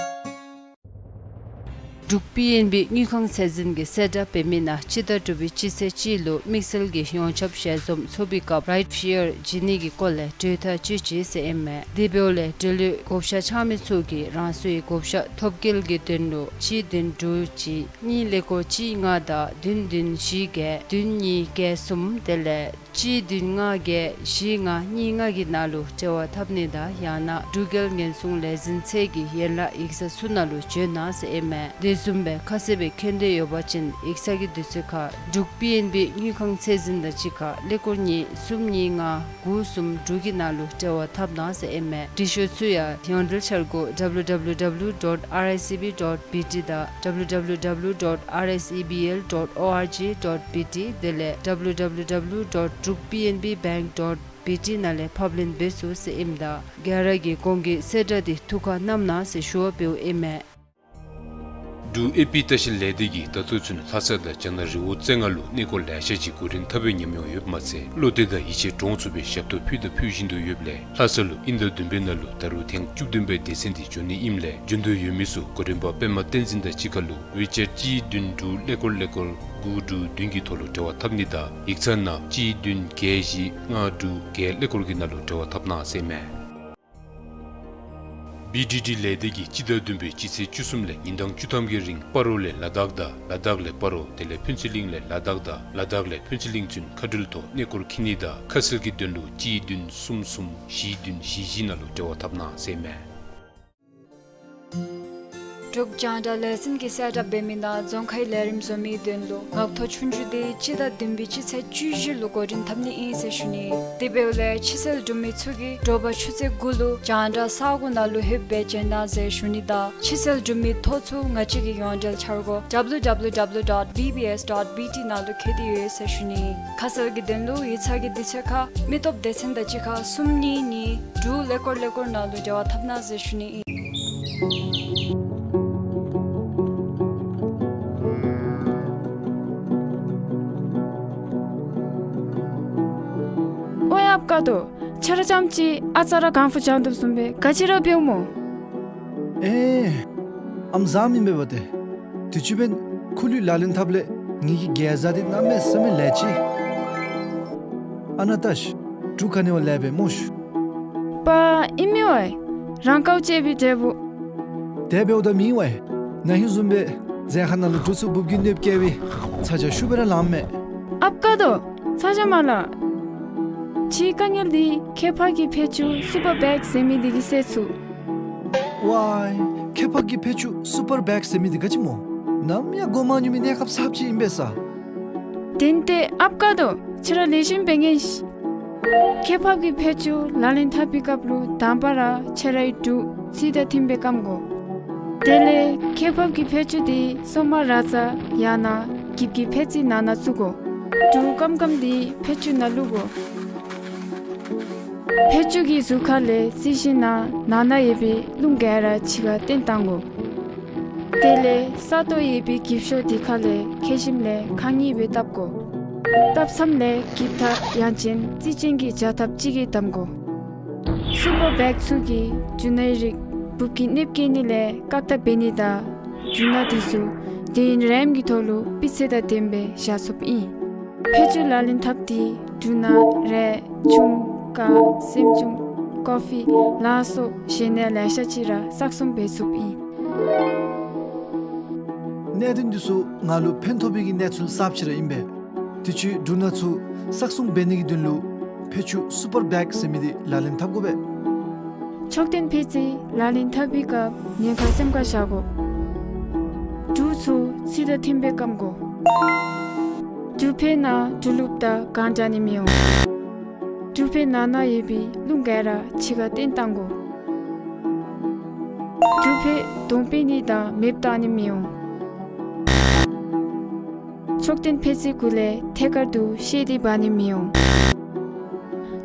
འབྲུག་པི་ཨེན་བི་དངུལ་ཁང་ཚད་འཛིན་གྱིས་གསལ་བསྒྲགས་འབད་མི་ནང་སྤྱི་ཟླ་དྲུག་པའི་སྤྱི་ཚེས་གཅིག་ལུ་དམིགས་བསལ་གྱི་ཡོངས་ཁྱབ་ཞལ་འཛོམས་ཚོགས་པའི་སྐབས་རའིཊ་ཕི་ཡར་བྱིན་ནི་གི་སྐོར་ལས་གྲོས་ཐག་བཅད་ཅི་ཟེར་ཨིན་མས། དེ་འབདཝ་ལས་འབྲེལ་ཡོད་བགོ་བཤའ་འཆང་མི་ཚུ་གིས་རང་སོའི་བགོ་བཤའ་ཐོབ་སྐལ་གྱི་དོན་ལུ་གཅིག་བདུན་དྲུག་གཅིག་གཉིས་ཀླད་ཀོར་གཅིག་ལྔ་དང་བདུན་བདུན་བཞི་བརྒྱད་བདུན་གཉིས་བརྒྱད་གསུམ་དེ་ལས་གཅིག་བདུན་ལྔ་བརྒྱད་བཞི་ལྔ་གཉིས་ལྔ་གི་ནང་ལུ་འབྲེལ་བ་འཐབ་ནི་དང་ཡང་ན་འབྲུག་རྒྱལ་ཉེན་སྲུང་ལས་འཛིན་ཚད་ཀྱི་ཡན་ལག་ཡིག་ཚང་ཚུ་ནང་ལུ་འབྱོན་གནང་ཟེར་ཨིན་མས། དེ་བཟུམ་སྦེ་ཁ་གསལ་སྦེ་མཁྱེན་འདོད་ཡོད་པ་ཅིན་ཡིག་ཚང་གི་དུས་ཚོད་ཁར་འབྲུག་པི་ཨེན་བི་དངུལ་ཁང་ཚད་འཛིན་དང་གཅིག་ཁར་ཀླད་ཀོར་གཉིས་གསུམ་གཉིས་ལྔ་དགུ་གསུམ་དྲུག་གི་ནང་ལུ་འབྲེལ་བ་འཐབ་གནང་ཟེར་ཨིན་མས། འབྲི་ཤོག་ཚུ་ཡང་ཡོངས་འབྲེལ་འཆར་སྒོ་W W W dot R I C B dot B T དང་W W W dot R S E B L dot org dot B T དེ་ལས་W W W dot druk P N B bank dot B T ནང་ལས་ཕབ་ལེན་འབད་ཚུགས་ཟེར་ཨིནམ་ད་ག་ར་གིས་གོང་གི་གསལ་བསྒྲགས་འདི་ཐུགས་ཁར་བསྣམ་གནང་ཟེར་ཞུ་བ་འབདཝ་ཨིན་མས། འབྲུག་ཨེ་པི་ལྟ་བཤལ་ལས་སྡེ་གིས་ད་ལྟོ་ཚུན་ལྷ་ས་དང་རྒྱ་ནག་རི་བོ་རྩེ་ལྔ་ལུ་གནས་སྐོར་ལེ་ཤ་ཅིག་གོ་རིམ་འཐབ་པའི་ཉམས་མྱོང་ཡོདཔ་མ་ཚད་བློ་གཏད་དང་ཡིད་ཆེས་འདྲོངས་ཚུགས་པའི་ཞབས་ཏོག་ཕུལ་དང་ཕུལ་བཞིན་དུ་ཡོདཔ་ལས་ལྷ་ས་ལུ་དབྱིན་ཟླ་བདུན་པའི་ནང་ལུ་ད་རུང་ཐེངས་བཅུ་བདུན་པའི་སྡེ་ཚན་འདི་འབྱོན་ནི་ཨིནམ་ལས་འབྱོན་འདོད་ཡོད་མི་ཚུ་གོ་རིམ་པ་པདྨ་བསྟན་འཛིན་དང་གཅིག་ཁར་ལུ་ཝི་ཅེཊ་གཅིག་བདུན་དྲུག་ཀླད་ཀོར་ཀླད་ཀོར་དགུ་དྲུག་བདུན་གྱི་ཐོག་ལུ་འབྲེལ་བ་འཐབ་ནི་དང་ཡིག་ཚང་ནང་གཅིག་བདུན་བརྒྱད་བཞི་ལྔ་དྲུག་བརྒྱད་ཀླད་ཀོར་གྱི་ནང་ལུ་འབྲེལ་བ་འཐབ་གནང་ཟེར་མས། བི་ཌི་ཌི་ལས་སྡེ་གིས་སྤྱི་ཟླ་བདུན་པའི་སྤྱི་ཚེས་བཅུ་གསུམ་ལས་ཉིན་གྲངས་བཅུ་ཐམ་གྱི་རིང་སྤ་རོ་ལས་ལ་དྭགས་དང་ལ་དྭགས་ལས་སྤ་རོ་དེ་ལས་ཕུན་ཚོགས་གླིང་ལས་ལ་དྭགས་དང་ལ་དྭགས་ལས་ཕུན་ཚོགས་གླིང་ཚུན་མཁའ་འགྲུལ་ཐོག་གནས་སྐོར་འཁྱིད་ནི་དང་ཁ་གསལ་གྱི་དོན་ལུ་གཅིག་བདུན་གསུམ་གསུམ་བཞི་བདུན་བཞི་བཞི་ནང་ལུ་འབྲེལ་བ་འཐབ་གནང་ཟེར་མས། འབྲུག་རྒྱང་བསྒྲགས་ལས་འཛིན་གྱིས་གསལ་བསྒྲགས་འབད་མི་ནང་རྫོང་ཁའི་ལས་རིམ་བཟོ་མིའི་དོན་ལུ་ངག་ཐོག་ཆོས་རྒྱུགས་འདི་སྤྱི་ཟླ་བདུན་པའི་སྤྱི་ཚེས་བཅུ་བཞི་ལུ་གོ་སྒྲིག་འཐབ་ནི་ཨིན་ཟེར་ཞུ་ནི། དེ་འབདཝ་ལས་ཕྱི་སེལ་གྲུབ་མི་ཚུ་གིས་དྲོ་པ་ཆུ་ཚོད་དགུ་ལུ་རྒྱང་བསྒྲགས་ས་གོ་ནང་ལུ་ལྷོདཔ་སྦེ་བྱོན་གནང་ཟེར་ཞུ་ནི་དང་ཕྱི་སེལ་གྲུབ་མི་ཐོ་ཚུ་ང་བཅས་ཀྱི་ཡོངས་འབྲེལ་འཆར་སྒོ་W W W dot B B S dot B T ནང་ལུ་བཀོད་དེ་ཡོད་ཟེར་ཞུ་ནི། ཁ་གསལ་གྱི་དོན་ལུ་ཡིག་ཚང་གི་དུས་ཚོད་ཁར་མི་སྟོབས་སྡེ་ཚན་དང་གཅིག་ཁར་གསུམ་གཉིས་གཉིས་དྲུག་ཀླད་ཀོར་ཀླད་ཀོར་ནང་ལུ་འབྲེལ་བ་འཐབ་གནང་ཟེར་ཞུ་ནི་ཨིན། ཨོའི་ཨཔ་དཀར་རྡོ། ཁྱོད་ར་རྐྱངམ་གཅིག་ཨ་ཙ་ར་ཁང་ཧྥུ་བྱང་དོ་བཟུམ་སྦེ་ག་ཅི་ར་འབདཝ་སྨོ། ཨེ། ཨམ་བཟའ་མི་འབད་བ་ཏེ། དུས་ཅི་འབདན་ཁུ་ལུ་ལག་ལེན་འཐབ་ལས་ངེ་གི་རྒྱལ་བཟའ་འདི་གནམ་མེད་ས་མེད་ལེགས་ཅི། ཨ་ནཱ་ལྟ་ཤིག། འབྲུག་ག་ནི་བ་ལས་འབད་སྨོ་ཤིག། པ་ཨིན་མས་ཝའི། རང་དཀའཝ་སྤྱད་པའི་འབྲས་བུ། དེ་འབདཝ་ད་མེན་ཝའི། ན་ཧིང་བཟུམ་སྦེ་རྫས་ཁང་ནང་ལུ་འབྲུག་ཚུ་འབུབ་ཀྱི་གནོདཔ་བཀལ་བའི་ཚ་གྱང་ཤུགས་སྦེ་ར་ལངམ་མས། ཨཔ་དཀར་རྡོ། ཚ་གྱང་མ་ལང་། ཁྱོད་དཀའ་ངལ་འདི་ཁྱད་འཕགས་ཀྱི་ཕད་ཅུང་སུ་པར་བེག་ཟེར་མི་འདི་གིས་སེལ་ཚུགས། ཝའི། ཁྱད་འཕགས་ཀྱི་ཕད་ཅུང་སུ་པར་བེག་ཟེར་མི་འདི་ག་ཅི་སྨོ། ནམ་ཡང་གོ་མ་མྱོང་མི་གནས་སྐབས་གསརཔ་ཅིག་ཨིན་པས་ས། དེ་ཏེ་ཨཔ་དཀར་རྡོ་ཁྱོད་ར་ལེགས་ཤོམ་འབད་ཉན་ཤིག། ཁྱད་འཕགས་ཀྱི་ཕད་ཅུང་ལག་ལེན་འཐབ་པའི་སྐབས་ལུ་དང་པ་ར་ཁྱོད་རའི་འབྲུ་ཚད་དང་མཐུན་པའི་སྐམ་དགོ། དེ་ལས་ཁྱད་འཕགས་ཀྱི་ཕད་ཅུང་འདི་སོ་མ་ར་ཙ་ཡང་ན་གྱིབ་ཀྱི་ཕད་ཙིའི་ནང་ན་བཙུགས་དགོ། འབྲུ་སྐམ་སྐམ་འདི་ཕད་ཅུང་ནང་བླུགས་དགོ། ཕད་ཅུང་གི་ཟུར་ཁ་ལས་རྩི་ཤིང་ནང་ནང་ན་ཡོད་པའི་རླུང་ག་ར་ཕྱི་ཁར་བཏོན་བཏང་དགོ། དེ་ལས་ས་སྟོང་ཡོད་པའི་གྱིབ་ཤོག་དེ་ཁ་ལས་ཁེ་ཞིམ་ལས་ཁ་ངེས་སྦེ་བཏབ་དགོ། བཏབ་མཚམས་ལས་གྱིབ་ཐག་ཡང་ཅིན་རྩི་ཅན་གྱི་སྦྱར་ཐགཔ་ཅིག་གིས་བསྡམ་དགོ། སུ་པར་བེག་ཚུ་གིས་འབྲུ་སྣའི་རིགས་འབུབ་ཀྱི་གནོདཔ་བཀལ་ནི་ལས་བཀག་ཐབས་འབད་ནི་དང་འབྲུ་སྣ་དེ་ཚུ་དུས་ཡུན་རིངམོ་གི་ཐོག་ལུ་སྤུས་ཚད་དང་ལྡནམ་སྦེ་བཞག་ཚུགསཔ་ཨིན། ཕད་ཅུང་ལག་ལེན་འཐབ་སྟེ་འབྲུ་སྣ་རས་ཆུང་དཀར་སྲནམ་ཆུང་ཀོ་ཕི་ལ་སོགས་གཞན་ཡང་ལེ་ཤ་ཅིག་ར་བསགས་གསུམ་འབད་ཚུགསཔ་ཨིན། གནད་དོན་འདི་ཚུ་ང་ལུ་ཕན་ཐོགས་པའི་གི་གནས་ཚུལ་གསརཔ་ཅིག་ར་ཨིན་པས། དུས་ཅི་འབྲུ་སྣ་ཚུ་བསགས་གསུམ་འབད་ནི་གི་དོན་ལུ་ཕད་ཅུང་སུ་པར་བེག་ཟེར་མི་འདི་ལག་ལེན་འཐབ་དགོ་པས། མཆོག་ཐུན་ཕད་ཙི་ལག་ལེན་འཐབ་པའི་སྐབས་ཉེན་ཁ་སེམས་ཁར་བཞག་དགོ། འབྲུ་ཚུ་ཚད་དང་མཐུན་པའི་སྐམ་དགོ། འབྲུ་ཕད་ནང་འབྲུ་ལུགཔ་དང་གང་འདྲ་ནི་མི་འོང་། འབྲུ་ཕད་ནང་ན་ཡོད་པའི་རླུང་ག་ར་ཕྱི་ཁར་བཏོན་བཏང་དགོ། འབྲུ་ཕད་དོང་སྤོ་ནི་དང་མེདཔ་བཏང་ནི་མི་འོང་། མཆོག་ཐུན་ཕད་ཙི་གུ་ལས་ཐད་ཀར་དུ་བཤལ་ཏེ་འབག་ནི་མི་འོང་།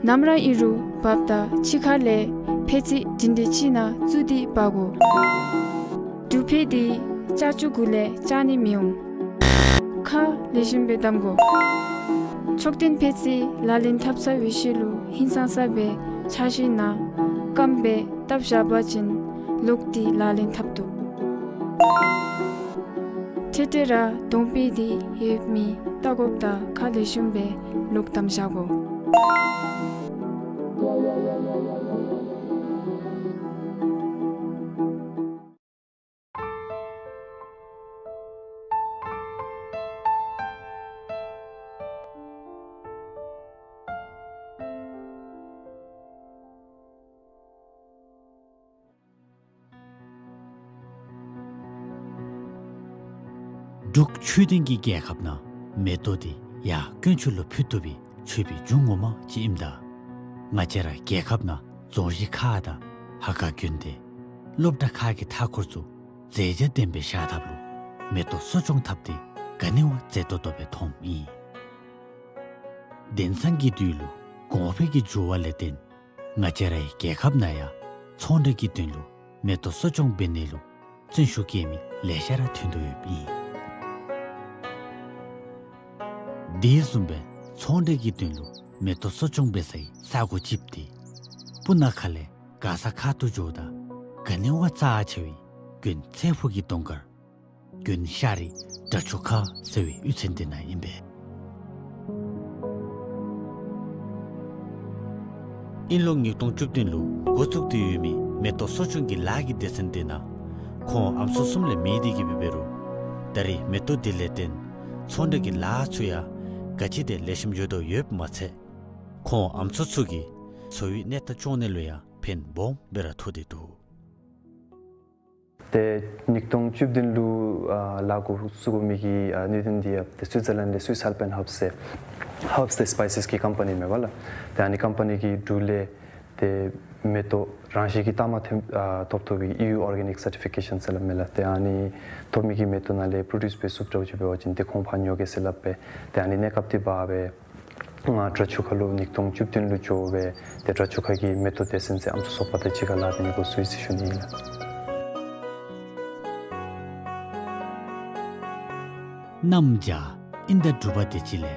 ནམ་ར་ཨིན་རུང་འབགཔ་ད་ཕྱི་ཁ་ལས་ཕད་ཙི་སྒྲིང་སྒྲི་ཅིག་ནང་བཙུགས་ཏེ་འབག་དགོ། འབྲུ་ཕད་འདི་ལྕགས་ཀྱུ་གུ་ལས་བཅག་ནི་མི་འོང་། ཁ་ལེགས་ཤོམ་སྦེ་བསྡམ་དགོ། མཆོག་ཐུན་ཕད་ཙི་ལག་ལེན་འཐབ་ཚར་བའི་ཤུལ་ལུ་ཧིང་སངས་ས་སྦེ་འཕྱག་བཞི་ནང་སྐམ་སྦེ་བཏབ་བཞག་པ་ཅིན་ལོག་སྟེ་ལག་ལེན་འཐབ་བཏུབ། ཁྲེ་ཁྲེ་ར་དོང་པི་འདི་ཡོད་མི་ལྟ་དགོཔ་ད་ཁག་ལེགས་ཤོམ་སྦེ་ལོག་བསྡམ་བཞག་དགོ། འབྲུག་ཆོས་ལྡན་གྱི་རྒྱལ་ཁབ་ནང་མེ་ཏོག་འདི་ཡར་དཀོན་མཆོག་ལུ་ཕུལ་བཏུབ་པའི་མཆོད་པའི་རྒྱུ་ངོ་མ་ཅིག་ཨིནམ་ད། ང་བཅས་ར་རྒྱལ་ཁབ་ནང་རྫོང་གཞི་ཁག་དང་ཧ་ག་དགོན་སྡེ་སློབ་གྲྭ་ཁག་གི་མཐའ་འཁོར་ཚུ་མཛེས་རྒྱ་ལྡན་པའི་བཞག་ཐབས་ལུ་མེ་ཏོག་གསོ་སྐྱོང་འཐབ་འདི་ག་ནི་བ་མཛེས་ཏོག་ཏོ་སྦེ་མཐོངམ་ཨིན། དེང་སང་གི་དུས་ལུ་གོང་འཕེལ་གྱི་འགྱུར་བ་ལས་བརྟེན་ང་བཅས་རའི་རྒྱལ་ཁབ་ནང་ཡང་ཚོང་འབྲེལ་གྱི་དོན་ལུ་མེ་ཏོག་གསོ་སྐྱོང་འབད་ནི་ལུ་བརྩོན་ཤུགས་བསྐྱེད་མི་ལེ་ཤ་ར་ཐོན་དོ་ཡོདཔ་ཨིན། དེ་བཟུམ་སྦེ་ཚོང་འབྲེལ་གྱི་དོན་ལུ་མེ་ཏོག་གསོ་སྐྱོང་འབད་སའི་ས་གོ་ཅིག་འདི་སྤུ་ན་ཁ་ལས་མགར་ས་ཁ་ཐུག་འགྱོཝ་ད་ག་ནི་བ་རྩ་ཆེ་བའི་དགོན་ཚེ་ཕུག་གི་གདོང་དཀར་དགོན་ཤ་རི་བྲག་ཆུ་ཁ་ཟེར་བའི་གཡུས་ཚན་འདི་ནང་ཨིན་པས། དབྱིན་ལོ་ཉིས་སྟོང་བཅུ་བདུན་ལུ་འགོ་བཙུགས་ཏེ་ཡོད་མི་མེ་ཏོག་གསོ་སྐྱོང་གི་ལཱ་གི་སྡེ་ཚན་འདི་ནང་ཁོང་ཨམ་སྲུ་གསུམ་ལས་མེད་དེ་གིས་འབད་རུང་ད་རེས་མེ་ཏོག་འདི་ལས་བརྟེན་ཚོང་འབྲེལ་གྱི་ལཱ་ཚུ་ཡང་ག་ཅི་དེ་ལེགས་ཤོམ་འགྱོ་དོ་ཡོདཔ་མ་ཚད་ཁོང་ཨམ་སྲུ་ཚུ་གི་འཚོ་བའི་གནས་སྟངས་སྐྱོང་ནི་ལུ་ཡང་ཕན་སྦོམ་སྦེ་ར་ཐོགས་ཏེ་འདུག། ཏེ་ཉིས་སྟོང་བཅུ་བདུན་ལུ་ཨ་ལཱ་འགོ་བཙུགས་མི་གི་ཨ་གནད་དོན་འདི་ཡང་ཏེ་སུའི་ཛར་ལེནཌ་ལས་སུའིས་ཨལ་པེན་ཧརབསི་ཟེར་ཧརབསི་ཏེ་སི་པའི་སིས་གི་ཀམ་པ་ནི་མས་པ་ལགས། ཏེ་ཨ་ནི་ཀམ་པ་ནི་གི་འབྲུག་ལས་ཏེ་མེ་ཏོག་རང་བཞིན་གྱིས་ལྟག་མ་ཐོན་ཨ་ཐོབ་ཐོབ་པའི་ཨི་ཡུ་ཨོར་གེ་ནིཀ་སར་ཊི་ཕི་ཀེ་ཤཱན་ཟེར་སླབ་མས་ལགས། ཏེ་ཨ་ནི་ཐོབ་མི་གི་མེ་ཏོག་ནང་ལས་པྲོ་ཌིའུསི་འབད་ཚུགསཔ་འདྲཝ་ཅིག་འབད་བ་ཅིན་ཏེ་ཁོང་ཕར་ཉོ་གེ་ཟེར་སླབ་སྦེ་ཏེ་ཨ་ནི་གནས་སྐབས་འདི་འབག་སྦེ་ང་བྲག་ཆུ་ཁ་ལུ་ཉིས་སྟོང་བཅུ་བདུན་ལུ་འགྱོ་སྦེ་ཏེ་བྲག་ཆུ་ཁ་གི་མེ་ཏོག་སྡེ་ཚན་ཟེར་ཨམ་སྲུ་ཚོགས་པ་དང་གཅིག་ཁར་ལཱ་འབད་ནི་འགོ་བཙུགས་ཡི་ཟེར་ཞུ་ནི་ཨིན་ལགས། གནམ་བྱཱར་ཨིན་ཟླ་དྲུག་པ་དེ་ཅིག་ལས་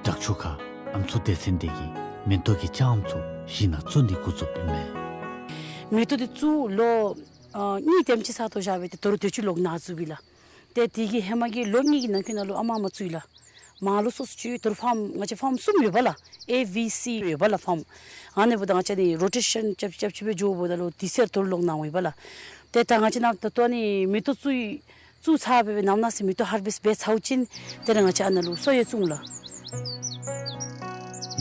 བྲག་ཆུ་ཁ་ཨམ་སྲུ་སྡེ་ཚན་འདི་གིས་མེ་ཏོག་གི་ལྕངམ་ཚུ་ཞིང་ནང་བཙུགས་ནི་འགོ་བཙུགསཔ་ཨིན་མས། མེ་ཏོག་འདི་བཙུགས་ལོ་ཨ་གཉིས་དེམ་ཅིག་ཚར་དོ་བཞག་སྦེ་ཏེ་ད་རུང་དེ་ཅིག་ལོག་ནཱ་བཙུགསཔ་ཨིན་ལགས། ཏེ་དེ་གི་ཧེ་མ་གི་ལོ་གཉིས་ཀྱི་ནང་འཁོད་ནང་ལུ་ཨ་མ་མ་བཙུགས་ཡི་ལགས། མར་ལུ་སོ་སོ་ཅིག་ཡོད། ད་རུང་ཕཱརམ་ང་བཅས་ཕཱརམ་གསུམ་ཡོད་པ་ལགས། ཨེ་བི་སི་ཡོད་པ་ལགས་ཕཱརམ། ཨ་ནི་འབདཝ་ད་ང་བཅས་ནི་རོ་ཊེ་ཤཱན་རྐྱབ་རྐྱབ་ཅིག་སྦེ་འགྱོཝ་ད་ལུ་དུས་ཚོད་ད་རུང་ལོག་ནཱ་འོང་ཡི་པ་ལགས། ཏེ་ད་ང་བཅས་ནཱ་ད་ལྟོ་ཨ་ནི་མེ་ཏོག་བཙུགས་བཙུགས་ཚར་སྦེ་སྦེ་ནམ་ནང་ཚུན་མེ་ཏོག་ཧར་བེསཊ་འབད་ཚརཝ་ཅིག་ཏེ་ར་ང་བཅས་ཨ་ནཱ་ལུ་གསོ་ཡང་བཙུགས་འོང་ལགས།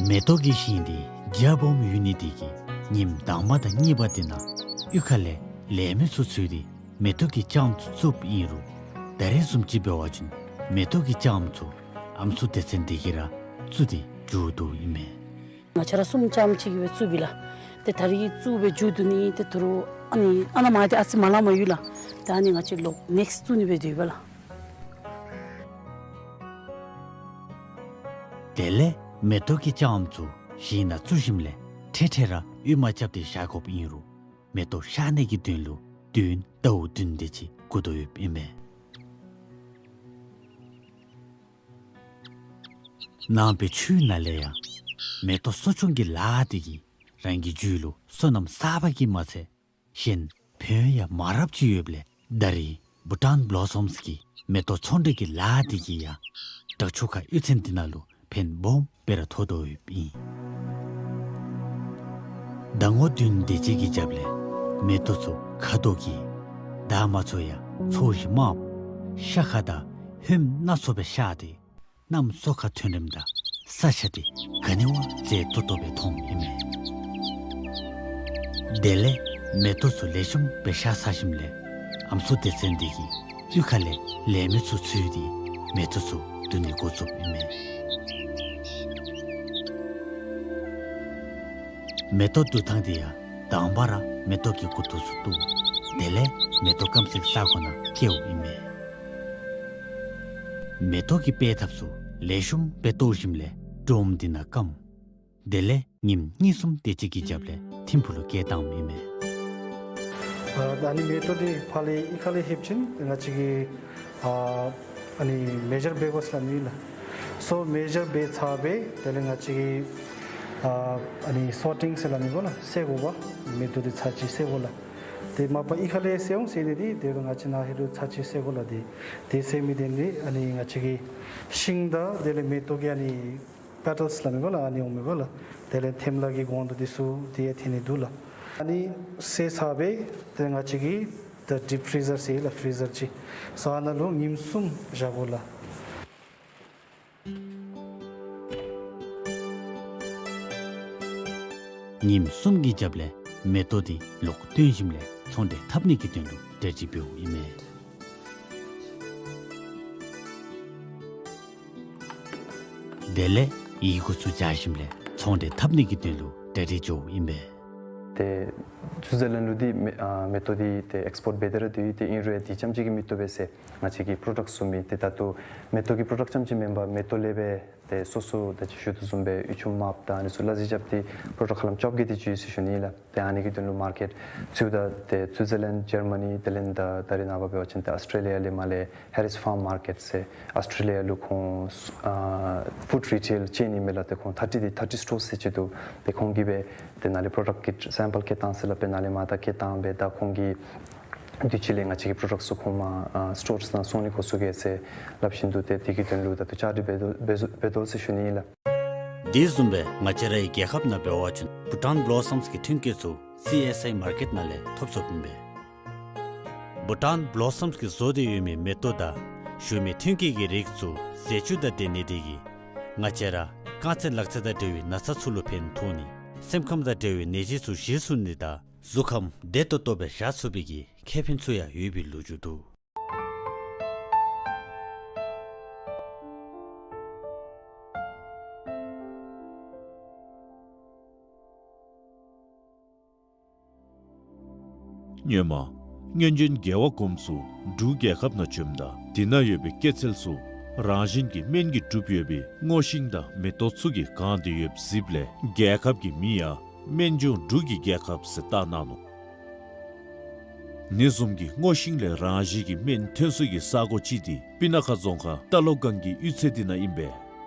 མེ་ཏོག་གི་ཞིང་འདི་རྒྱ་སྦོམ་ཡོད་ནི་དེ་གིས་ཉིནམ་དང་པ་དང་གཉིས་པ་དེ་ནང་གཡུས་ཁ་ལས་ལས་མི་ཚུ་འཚོལ་ཏེ་མེ་ཏོག་གི་ལྕངམ་ཚུ་བཙུགསཔ་ཨིན་རུང་ད་རེས་བཟུམ་ཅིག་འབད་བ་ཅིན་མེ་ཏོག་གི་ལྕངམ་ཚུ་ཨམ་སྲུ་སྡེ་ཚན་འདི་གིས་ར་བཙུགས་ཏེ་མཇུག་བསྡུཝ་ཨིན་མས། ང་བཅས་ར་གསུམ་རྐྱངམ་ཅིག་གིས་སྦེ་བཙུགསཔ་ཨིན་ལགས། ཏེ་ད་རིས་བཙུགས་སྦེ་མཇུག་བསྡུ་ནི་ཏེ་ད་རུང་ཨ་ནི་ཨ་ནཱ་མར་ཏེ་ཨ་ཙི་མ་ལང་མ་ཡོད་ལགས། ད་ཨ་ནི་ང་བཅས་ལོག་ནེགསི་བཙུགས་ནི་སྦེ་སྡོད་ཡི་པ་ལགས། དེ་ལས་མེ་ཏོག་གི་ལྕངམ་ཚུ་ཞིང་ནང་བཙུགས་ཞིནམ་ལས་ཁྲེ་ཁྲེ་ར་གཡུས་མ་རྐྱབ་སྟེ་བཞག་དགོཔ་ཨིན་རུང་མེ་ཏོག་ཤར་ནི་གི་དོན་ལུ་དུས་ཡུན་ཟླཝ་བདུན་དེ་ཅིག་འགོར་དོ་ཡོདཔ་ཨིན་མས། ནང་པའི་ཆོས་ནང་ལས་ཡང་མེ་ཏོག་གསོ་སྐྱོང་གི་ལཱ་འདི་གིས་རང་གི་རྒྱུད་ལུ་བསོད་ནམས་བསགས་པ་གིས་མ་ཚད་གཞན་ཕན་ཡང་མང་རབས་ཅིག་ཡོདཔ་ལས་ད་རིས་བྷུ་ཊཱན་བློ་སོམས་ཀྱི་མེ་ཏོག་ཚོང་འབྲེལ་གྱི་ལཱ་འདི་གིས་ཡང་བྲག་ཆུ་ཁ་གཡུས་ཚན་འདི་ནང་ལུ་ཕན་སྦོམ་སྦེ་ར་ཐོགས་དོ་ཡོདཔ་ཨིན། ཟླ་ངོ་བདུན་དེ་ཅིག་གི་རྒྱབ་ལས་མེ་ཏོག་ཚུ་ཁ་དོག་གིས་འདབ་མ་ཚུ་ཡང་ཚོས་གཞི་དམརཔོ་ཤ་ཁ་དང་ཧོནམ་སྣ་ཚོགས་སྦེ་ཤར་ཏེ་གནམ་སོ་ཁ་ཐོན་རནམ་ད་ས་ཆ་འདི་ག་ནི་བ་མཛེས་ཏོག་ཏོ་སྦེ་མཐོངམ་ཨིན་མས། དེ་ལས་མེ་ཏོག་ཚུ་ལེགས་ཤོམ་སྦེ་ཤར་ཚར་ཞིནམ་ལས་ཨམ་སྲུ་སྡེ་ཚན་འདི་གིས་གཡུས་ཁ་ལས་ལས་མི་ཚུ་འཚོལ་ཏེ་མེ་ཏོག་ཚུ་བསྡུ་ནི་འགོ་བཙུགསཔ་ཨིན་མས། མེ་ཏོག་བསྡུ་ཐངས་འདི་ཡང་དང་པ་ར་མེ་ཏོག་གི་མགུ་ཏོ་ཚུ་བཏོག། དེ་ལས་མེ་ཏོག་སྐམ་སའི་ས་གོ་ནང་བསྐྱལཝ་ཨིན་མས། མེ་ཏོག་གི་པད་ཐབས་ཚུ་ལེགས་ཤོམ་སྦེ་བཏོག་ཞིནམ་ལས་སྒྲོམ་འདི་ནང་བསྐམ། དེ་ལས་ཉིནམ་གཉིས་གསུམ་དེ་ཅིག་གི་རྒྱབ་ལས་ཐིམ་ཕུག་ལུ་བསྐྱལ་བཏངམ་ཨིན་མས། ཨ་ཨ་ནི་མེ་ཏོག་འདི་ཕར་ལས་གཡུས་ཁ་ལས་ལྷོདཔ་ཅིག་ང་བཅས་ཀྱིས་ཨ་ཨ་ནི་མེ་ཞར་འབད་དགོ་ཟེར་སླབ་ནི་ལགས། སོ་མེ་ཞར་འབད་ཚར་སྦེ་དེ་ལས་ང་བཅས་ཀྱིས་ཨ་ཨ་ནི་སོར་ཊིང་ཟེར་སླབ་ནི་གོ་ལགས། བསལ་དགོ་པས། མེ་ཏོག་འདི་ཚར་གཅིག་བསལ་དགོ་ལགས། ཏེ་མ་པ་གཡུས་ཁ་ལས་བསལ་འོང་ཟེར་ནི་འདི་དེ་རུང་ང་བཅས་ནཱ་ཧེ་རུ་ཚར་གཅིག་བསལ་དགོ་ལགས། ཏེ་དེ་བསལ་མི་དེ་ནི་ཨ་ནི་ང་བཅས་ཀྱི་ཤིང་དང་དེ་ལས་མེ་ཏོག་གི་ཨ་ནི་པེ་ཊལསི་སླབ་མི་གོ་ལགས། ཨ་ནི་འོང་མི་གོ་ལགས། དེ་ལས་ཐེམ་ལ་གི་གོང་དུ་འདི་ཚུ་དེ་ཡང་ཐོན་ནི་འདུག་ལགས། ཨ་ནི་བསལ་ཚར་སྦེ་ཏེ་ང་བཅས་ཀྱིས་ད་ཌིབ་ཕི་རི་ཟར་ཟེར་ལགས། ཕི་རི་ཟར་ཅིག་ས་ནང་ལུ་ཉིནམ་གསུམ་བཞག་དགོ་ལགས། ཉིནམ་གསུམ་གྱི་རྒྱབ་ལས་མེ་ཏོག་འདི་ལོག་བཏོན་ཞིནམ་ལས་ཚོང་འབྲེལ་འཐབ་ནི་གི་དོན་ལུ་གྲ་སྒྲིག་འབདཝ་ཨིན་མས། དེ་ལས་ཡི་གུ་ཚུ་སྦྱར་ཞིནམ་ལས་ཚོང་འབྲེལ་འཐབ་ནི་གི་དོན་ལུ་གྲ་སྒྲིག་འགྱོཝ་ཨིན་པས། ཏེ་སུའི་ཛར་ལེནཌ་ལུ་འདི་མེ་ཨ་མེ་ཏོག་འདི་ཏེ་ཨེགསི་པོརཊ་འབད་དེ་ར་སྡོད་ཡི། ཏེ་ཨིན་རུང་ཡང་འདི་རྐྱངམ་ཅིག་གིས་མི་བཏུབ་པས་ཟེར་ང་བཅས་ཀྱི་པྲོ་ཌག་བཟོ་མི་འདི་ད་ལྟོ་མེ་ཏོག་གི་པྲོ་ཌག་རྐྱངམ་ཅིག་མེན་པར་མེ་ཏོག་ལས་སྦེ་ཏེ་སོ་སོ་ད་ཅི་ཞུ་དོ་བཟུམ་སྦེ་གཡུ་ཆུམ་མརཔ་དང་ཨ་ནི་ཚུ་ལ་ཟི་རྐྱབ་སྟེ་པྲོ་ཌག་ཧ་ལམ་བཅོ་བརྒྱད་དེ་ཅིག་ཡོད་ཟེར་ཞུ་ནི་ལགས། ཏེ་ཨ་ནི་གི་དོན་ལུ་མར་ཀེཊ་ཚུ་ད་ཏེ་སུའི་ཛར་ལེནཌ་ཇར་མ་ནི་དེ་ལས་ད་ད་རེས་ནངས་པ་འབད་བ་ཅིན་ཏེ་ཨོསི་ཊྲེ་ལི་ཡ་ལས་མར་ལས་ཧེ་རིསི་ཕཱརམ་མར་ཀེཊ་ཟེར་ཨོསི་ཊྲེ་ལི་ཡ་ལུ་ཁོང་ཨ་ཕུཌ་རི་ཊེལ་ཅེན་ཨིན་མས་ལགས། ཏེ་ཁོང་ཐར་ཊི་དེ་ཐར་ཊི་སི་ཊོར་ཟེར་ཅིག་འདུག། ཏེ་ཁོང་གིས་སྦེ་ཏེ་ནཱ་ལས་པྲོ་ཌག་གི་སེམ་པལ་བསྐྱལ་བཏང་ཟེར་སླབ་སྦེ་ནཱ་ལས་མར་ད་བསྐྱལ་བཏང་སྦེ་ད་ཁོང་གིས་དུས་ཅི་ལས་ང་བཅས་ཀྱི་པྲོ་ཌག་ཚུ་ཁོང་མར་ཨ་སི་ཊོར་ནང་སོང་ནི་འགོ་བཙུགས་གེ་ཟེར་སླབ་བཞིན་འདུག། ཏེ་དེ་གི་དོན་ལུ་ད་ལྟོ་བཅའ་སྒྲིག་འབད་དོ་འབད་དོ་འབད་དོ་ཟེར་ཞུ་ནི་ཨིན་ལགས། དེ་བཟུམ་སྦེ་ང་བཅས་རའི་རྒྱལ་ཁབ་ནང་འབད་བ་ཅིན་བྷུ་ཊཱན་བློ་སམས་ཀྱི་ཐོན་སྐྱེད་ཚུ་སི་ཨེསི་ཨའི་མར་ཀེཊ་ནང་ལས་ཐོབ་ཚུགསཔ་ཨིན་པས། བྷུ་ཊཱན་བློ་སམས་ཀྱིས་བཟོ་སྟེ་ཡོད་མི་མེ་ཏོག་དང་ཞུ་མི་ཐོན་སྐྱེད་ཀྱི་རིགས་ཚུ་ཟས་བཅུད་དང་ལྡན་ནི་དེ་གིས་ང་བཅས་ར་རྐང་ཚེ་ལག་ཚེ་དང་འབྲེལ་བའི་ན་ཚ་ཚུ་ལུ་ཕན་ཐོགས་ནི། སེམས་ཁམས་དང་འབྲེལ་བའི་ནད་གཞི་ཚུ་ཞི་ཚུགས་ནི་དང་གཟུགས་ཁམས་བདེ་ཏོག་ཏོ་སྦེ་བཞག་ཚུགས་པའི་གི་ཁེ་ཕན་ཚུ་ཡང་ཡོད་པའི་ལོ་རྒྱུས་འདུག། སྔོན་མ་སྔོན་བྱོན་རྒྱལ་བ་གོངམ་ཚུ་འབྲུག་རྒྱལ་ཁབ་ནང་བྱོནམ་ད་དེ་ནང་ཡོད་པའི་སྐྱེད་ཚལ་ཚུ་རང་བཞིན་གྱི་སྨན་གྱིས་གྲུབ་ཡོད་པའི་སྔོ་ཤིང་དང་མེ་ཏོག་ཚུ་གིས་གང་སྟེ་ཡོདཔ་གཟིགསཔ་ལས་རྒྱལ་ཁབ་ཀྱི་མིང་ཡང་སྨན་ལྗོངས་འབྲུག་གི་རྒྱལ་ཁབ་ཟེར་བཏགས་གནང་ནུག། ཨ་ནི་བཟུམ་གྱི་སྔོ་ཤིང་ལས་རང་བཞིན་གྱི་སྨན་ཐོན་ས་གི་ས་གོ་ཅིག་འདི་སྤུ་ན་ཁ་རྫོང་ཁག་རྟ་ལོག་སྒང་གི་གཡུས་ཚན་འདི་ནང་ཨིན་པས།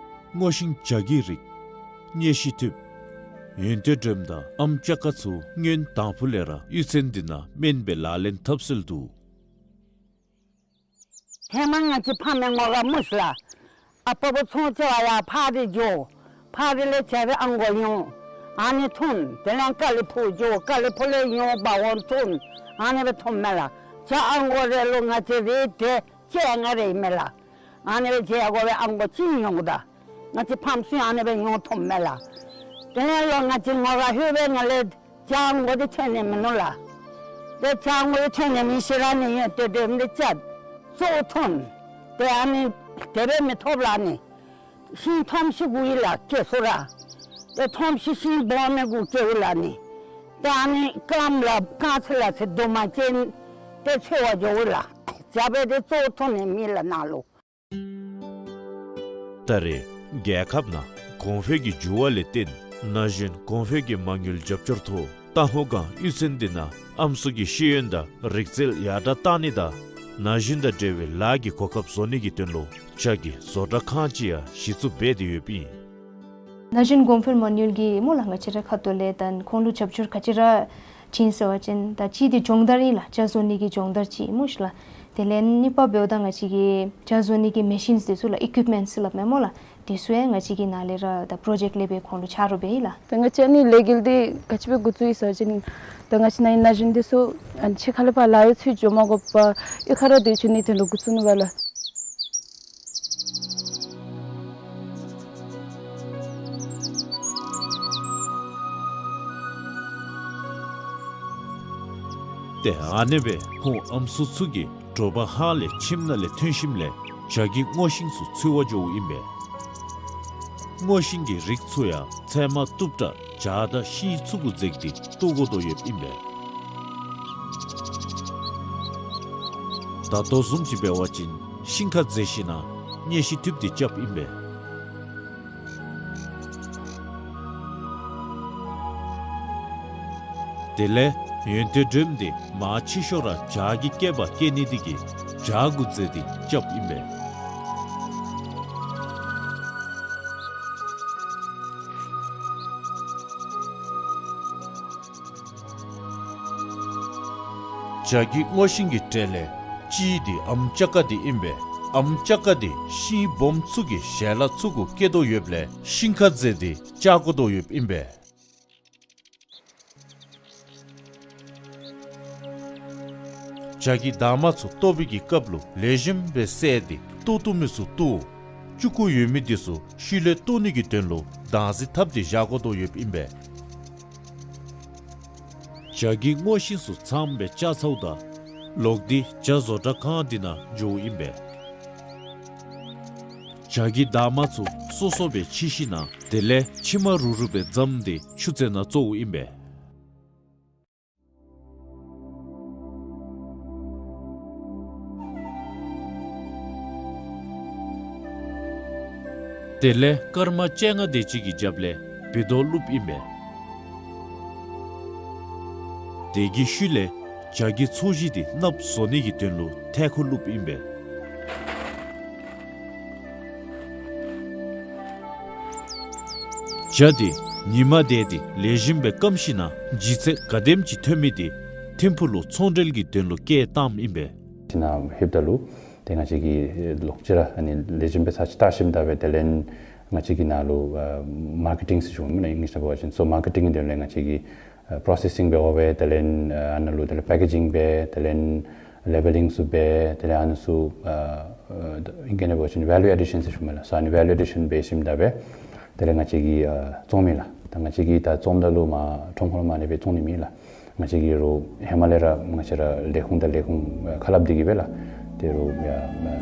སྔོ་ཤིང་བྱ་རྒོད་རིགས་སྙེ་ཤིང་ཐུད་ཡོན་ཏན་སྒྲོལམ་དང་ཨམ་ཅ་ཀ་ཚུ་སྔོན་དང་ཕུ་ལས་ར་གཡུས་ཚན་འདི་ནང་སྨན་སྦེ་ལག་ལེན་འཐབ་སྲོལ་འདུག། ཧེ་མ་ང་བཅས་ཕམ་ངོ་ར་མུ་ཤི་ལ་ཨ་པ་བུ་ཚོང་ཅ་བ་ཡར་ཕར་འདི་འགྱོ། ཕར་འདི་ལས་བྱ་རི་ཨ་མགོ་ཡོང་། ཨ་ནི་འཐུང་། དེ་ལས་ཀ་ལི་ཕུག་འགྱོ། ཀ་ལི་ཕུག་ལས་ཡོང་འབག་འོང་འཐུང་། ཨ་ནི་སྦེ་འཐུངམ་མས་ལགས། བྱ་ཨ་མགོ་རེ་ལུ་ང་བཅས་རེ་དེ་ཅེ་ང་རེ་མས་ལགས། ཨ་ནི་སྦེ་བྱ་ཨ་མགོ་སྦེ་ཨ་མགོ་ཅིག་ཡོང་ད། ང་བཅས་ཕམ་ཚུ་ཨ་ནི་སྦེ་ཡོང་འཐུངམ་མས་ལགས། དེ་ལས་ལོ་ང་བཅས་ངོ་ར་ལྷོད་པའི་ངང་ལས་བྱ་ཨ་མགོ་འདི་ཐོན་ནི་མིན་ནུག་ལགས། ཏེ་བྱ་ཨ་མགོ་འདི་ཐོན་ནི་མེད་ཤེས་ར་ནི་ཡོན་ཏན་སྒྲོལམ་འདི་བཅད་བཙོ་འཐུང་། ཏེ་ཨ་ནི་དེ་སྦེ་མི་ཐོབ་ལགས་ནི། ཤིང་ཐོམ་ཤི་དགོ་ཡི་ལགས་སྐྱེ་སོང་ར། ཏེ་ཐོམ་ཤི་ཤིང་སྦོམ་མི་དགོ་སྐྱེ་བོ་ལགས་ནི། ཏེ་ཨ་ནི་རྐངམ་ལགཔ་རྐང་ཚེ་ལག་ཚེ་དུ་མ་ཅན་ཏེ་འཚོལ་བར་འགྱོ་དགོ་ལགས། བྱ་སྦེ་ཏེ་བཙོ་འཐུང་ནི་མེད་ལགས་ནཱ་ལུ། ད་རེས་རྒྱལ་ཁབ་ནང་གོང་འཕེལ་གྱི་འགྱུར་བ་ལས་བརྟེན་ན་གཞོན་གོང་འཕེལ་གྱི་མ་དངུལ་རྒྱབ་སྐྱོར་ཐོག་རྟ་ལོག་སྒང་གཡུས་ཚན་འདི་ནང་ཨམ་སྲུ་གི་ཤེས་ཡོན་དང་རིག་རྩལ་ཡར་དྲག་གཏང་ནི་དང་ན་གཞོན་དང་འབྲེལ་བའི་ལཱ་གི་གོ་སྐབས་བཟོ་ནི་གི་དོན་ལུ་བྱ་གི་བཟོ་གྲྭ་ཁང་ཅིག་ཡང་གཞི་བཙུགས་འབད་དེ་ཡོདཔ་ཨིན། ན་གཞོན་གོང་འཕེལ་མ་དངུལ་གྱིས་སྨོ་ལགས་ང་བཅས་རའི་ཁ་ཐུག་ལས་ད་ཁོང་ལུ་རྒྱབ་སྐྱོར་ག་ཅི་ར་བྱིན་ཟེར་བ་ཅིན་ད་གཅིག་འདི་སྦྱོང་བརྡར་ཨིན་ལགས། བྱ་བཟོ་ནི་གི་སྦྱོང་བརྡར་ཅིག་སྨོ་ཤི་ལགས། དེ་ལས་གཉིས་པ་འབདཝ་ད་ང་བཅས་ཀྱི་བྱ་བཟོ་ནི་གི་མེ་ཤིནསི་དེ་ཚུ་ལགས་ཨི་ཀུའིཔ་མེནཊསི་སླབ་མས་སྨོ་ལགས། དེ་ཚུ་ཡང་ང་བཅས་ཀྱི་ནཱ་ལས་ར་ད་པྲོ་ཇེཀཊ་ལས་སྦེ་ཁོང་ལུ་ཆ་རོགས་འབད་ཡི་ལགས། ད་ང་བཅས་ཨ་ནི་ལས་འགུལ་འདི་ག་ཅི་སྦེ་འགོ་བཙུགས་ཡི་ཟེར་བ་ཅིན་ད་ང་བཅས་ནཱ་ཨིན་ན་གཞོན་འདི་ཚུ་ཨ་ནི་ཕྱི་ཁ་ལས་ཕར་ལཱ་གཡོག་འཚོལ་འགྱོ་མ་དགོ་པར་གཡུས་ཁ་ར་སྡོད་བཅུག་ནིའི་དོན་ལུ་འགོ་བཙུགས་ནུག་པ་ལགས། ཏེ་ཨ་ནེ་སྦེ་ཁོང་ཨམ་སྲུ་ཚུ་གིས་དྲོ་པ་ཧཱ་ལས་ཁྱིམ་ནང་ལས་ཐོན་ཞིནམ་ལས་བྱ་གི་སྔོ་ཤིང་ཚུ་འཚོལ་བར་འགྱོཝ་ཨིན་པས། སྔོ་ཤིང་གི་རིགས་ཚུ་ཡང་ཚལ་མ་བཏུབ་དྲགས་བྱ་དང་ཤིང་ཚུ་གུ་འཛེགས་ཏེ་བཏོག་དགོ་དོ་ཡོདཔ་ཨིན་པས། ད་ལྟོ་བཟུམ་ཅིག་འབད་བ་ཅིན་ཤིང་ཁར་འཛེགས་ཞིན་ན་སྙེ་ཤིང་ཐུདཔ་འདི་རྐྱབ་ཨིན་པས། དེ་ལས་ཡོན་ཏན་སྒྲོལམ་འདི་མར་ཕྱི་ཤོག་ར་བྱ་གི་སྐེདཔ་སྐྱེ་ནི་དེ་གིས་བྱ་གུ་འཛེགས་ཏེ་རྐྱབ་ཨིན་པས། བྱ་རྒོད་སྔོ་ཤིང་གི་གྲས་ལས་གཅིག་འདི་ཨམ་ཅ་ཀ་འདི་ཨིན་པས། ཨམ་ཅ་ཀ་འདི་ཤིང་སྦོམ་ཚུ་གི་ཞལ་ལག་ཚུ་གུ་སྐྱེ་དོ་ཡོདཔ་ལས་ཤིང་ཁ་རྫས་འདི་བཅག་དགོ་དོ་ཡོདཔ་ཨིན་པས། བྱ་རྒོད་འདབ་མ་ཚུ་བཏོག་པའི་གི་སྐབས་ལུ་ལེགས་ཤོམ་སྦེ་བསལ་ཏེ་བཏོག་བཏུབ་མི་ཚུ་བཏོག། ལྕུག་ཀུ་ཡོད་མི་འདི་ཚུ་ཤུལ་ལས་བཏོག་ནི་གི་དོན་ལུ་དྭངས་འཛིན་འཐབ་སྟེ་བཞག་དགོ་དོ་ཡོདཔ་ཨིན་པས། བྱ་རྒོད་སྔོ་ཤིང་ཚུ་ཚངམ་སྦེ་བཅག་ཚརཝ་ད་ལོག་སྟེ་བྱ་བཟོ་གྲྭ་ཁང་འདི་ནང་འགྱོཝ་ཨིན་པས། བྱ་རྒོད་འདབ་མ་ཚུ་སོ་སོ་སྦེ་ཕྱེ་ཞིནམ་དེ་ལས་ཕྱེ་མ་རུ་རུ་སྦེ་བརྫངམ་སྟེ་ཆུ་ཚན་ནང་བཙོཝ་ཨིན་པས། དེ་ལས་སྐར་མ་བཅོ་ལྔ་དེ་ཅིག་གི་རྒྱབ་ལས་བེ་ཏོག་བླུགསཔ་ཨིན་པས། དེ་གི་ཤུལ་ལས་བྱ་རྒོད་ཚོས་གཞི་འདི་གནགཔོ་བཟོ་ནི་གི་དོན་ལུ་ཐལ་ཁུ་བླུགསཔ་ཨིན་པས། བྱ་འདི་ཉིམ་དེ་འདི་ལེགས་ཤོམ་སྦེ་སྐམ་ཞིནམ་ལྗིད་ཚད་ག་དེམ་ཅིག་ཐོན་མི་འདི་ཐིམ་ཕུག་ལུ་ཚོང་འབྲེལ་གྱི་དོན་ལུ་སྐྱེལ་བཏངམ་ཨིན་པས། ཅིག་ནང་ལྷོདཔ་ད་ལུ་ཏེ་ང་བཅས་ཀྱིས་ལོག་ཅི་ར་ཨ་ནི་ལེགས་ཤོམ་སྦེ་ཚར་ཅིག་བལྟ་ཞིནམ་ད་སྦེ་དེ་ལས་ང་བཅས་ཀྱིས་ནཱ་ལུ་ཨ་མར་ཀེ་ཊིང་ཟེར་ཞུཝ་མས་ལགས་ཨིང་ལིཤ་ནང་འབད་བ་ཅིན། སོ་མར་ཀེ་ཊིང་གི་དོན་ལས་ང་བཅས་ཀྱིས་ཨ་པོརོ་སེ་སིང་འབད་འོང་སྦེ་དེ་ལས་ཨ་ནཱ་ལུ་དེ་ལས་པེ་ཀེ་ཇིང་འབད་དེ་ལས་ལེ་བེ་ལིང་ཚུ་འབད་དེ་ལས་ཨ་ནི་ཚུ་ཨ་ཨ་ཨིང་སྐད་ནང་འབད་བ་ཅིན་ཝེ་ལུ་ཨེ་ཌི་ཤཱན་ཟེར་ཞུཝ་མས་ལགས། སོ་ཨ་ནི་ཝེ་ལུ་ཨེ་ཌི་ཤཱན་འབད་ཞིནམ་ད་སྦེ་དེ་ལས་ང་བཅས་ཀྱིས་ཨ་བཙོང་མས་ལགས། ད་ང་བཅས་ཀྱིས་ད་བཙོངམ་ད་ལུ་མར་ཁྲོམ་ཁར་མར་ཨ་ནི་སྦེ་བཙོང་ནི་མེད་ལགས། ང་བཅས་ཀྱིས་རོགས་ཧེ་མ་ལས་ར་ང་བཅས་ར་ལས་ཁུངས་དང་ལས་ཁུངས་ཁ་སླབ་སྟེ་གིས་སྦེ་ལགས། ཏེ་རོགས་ཡ་མི་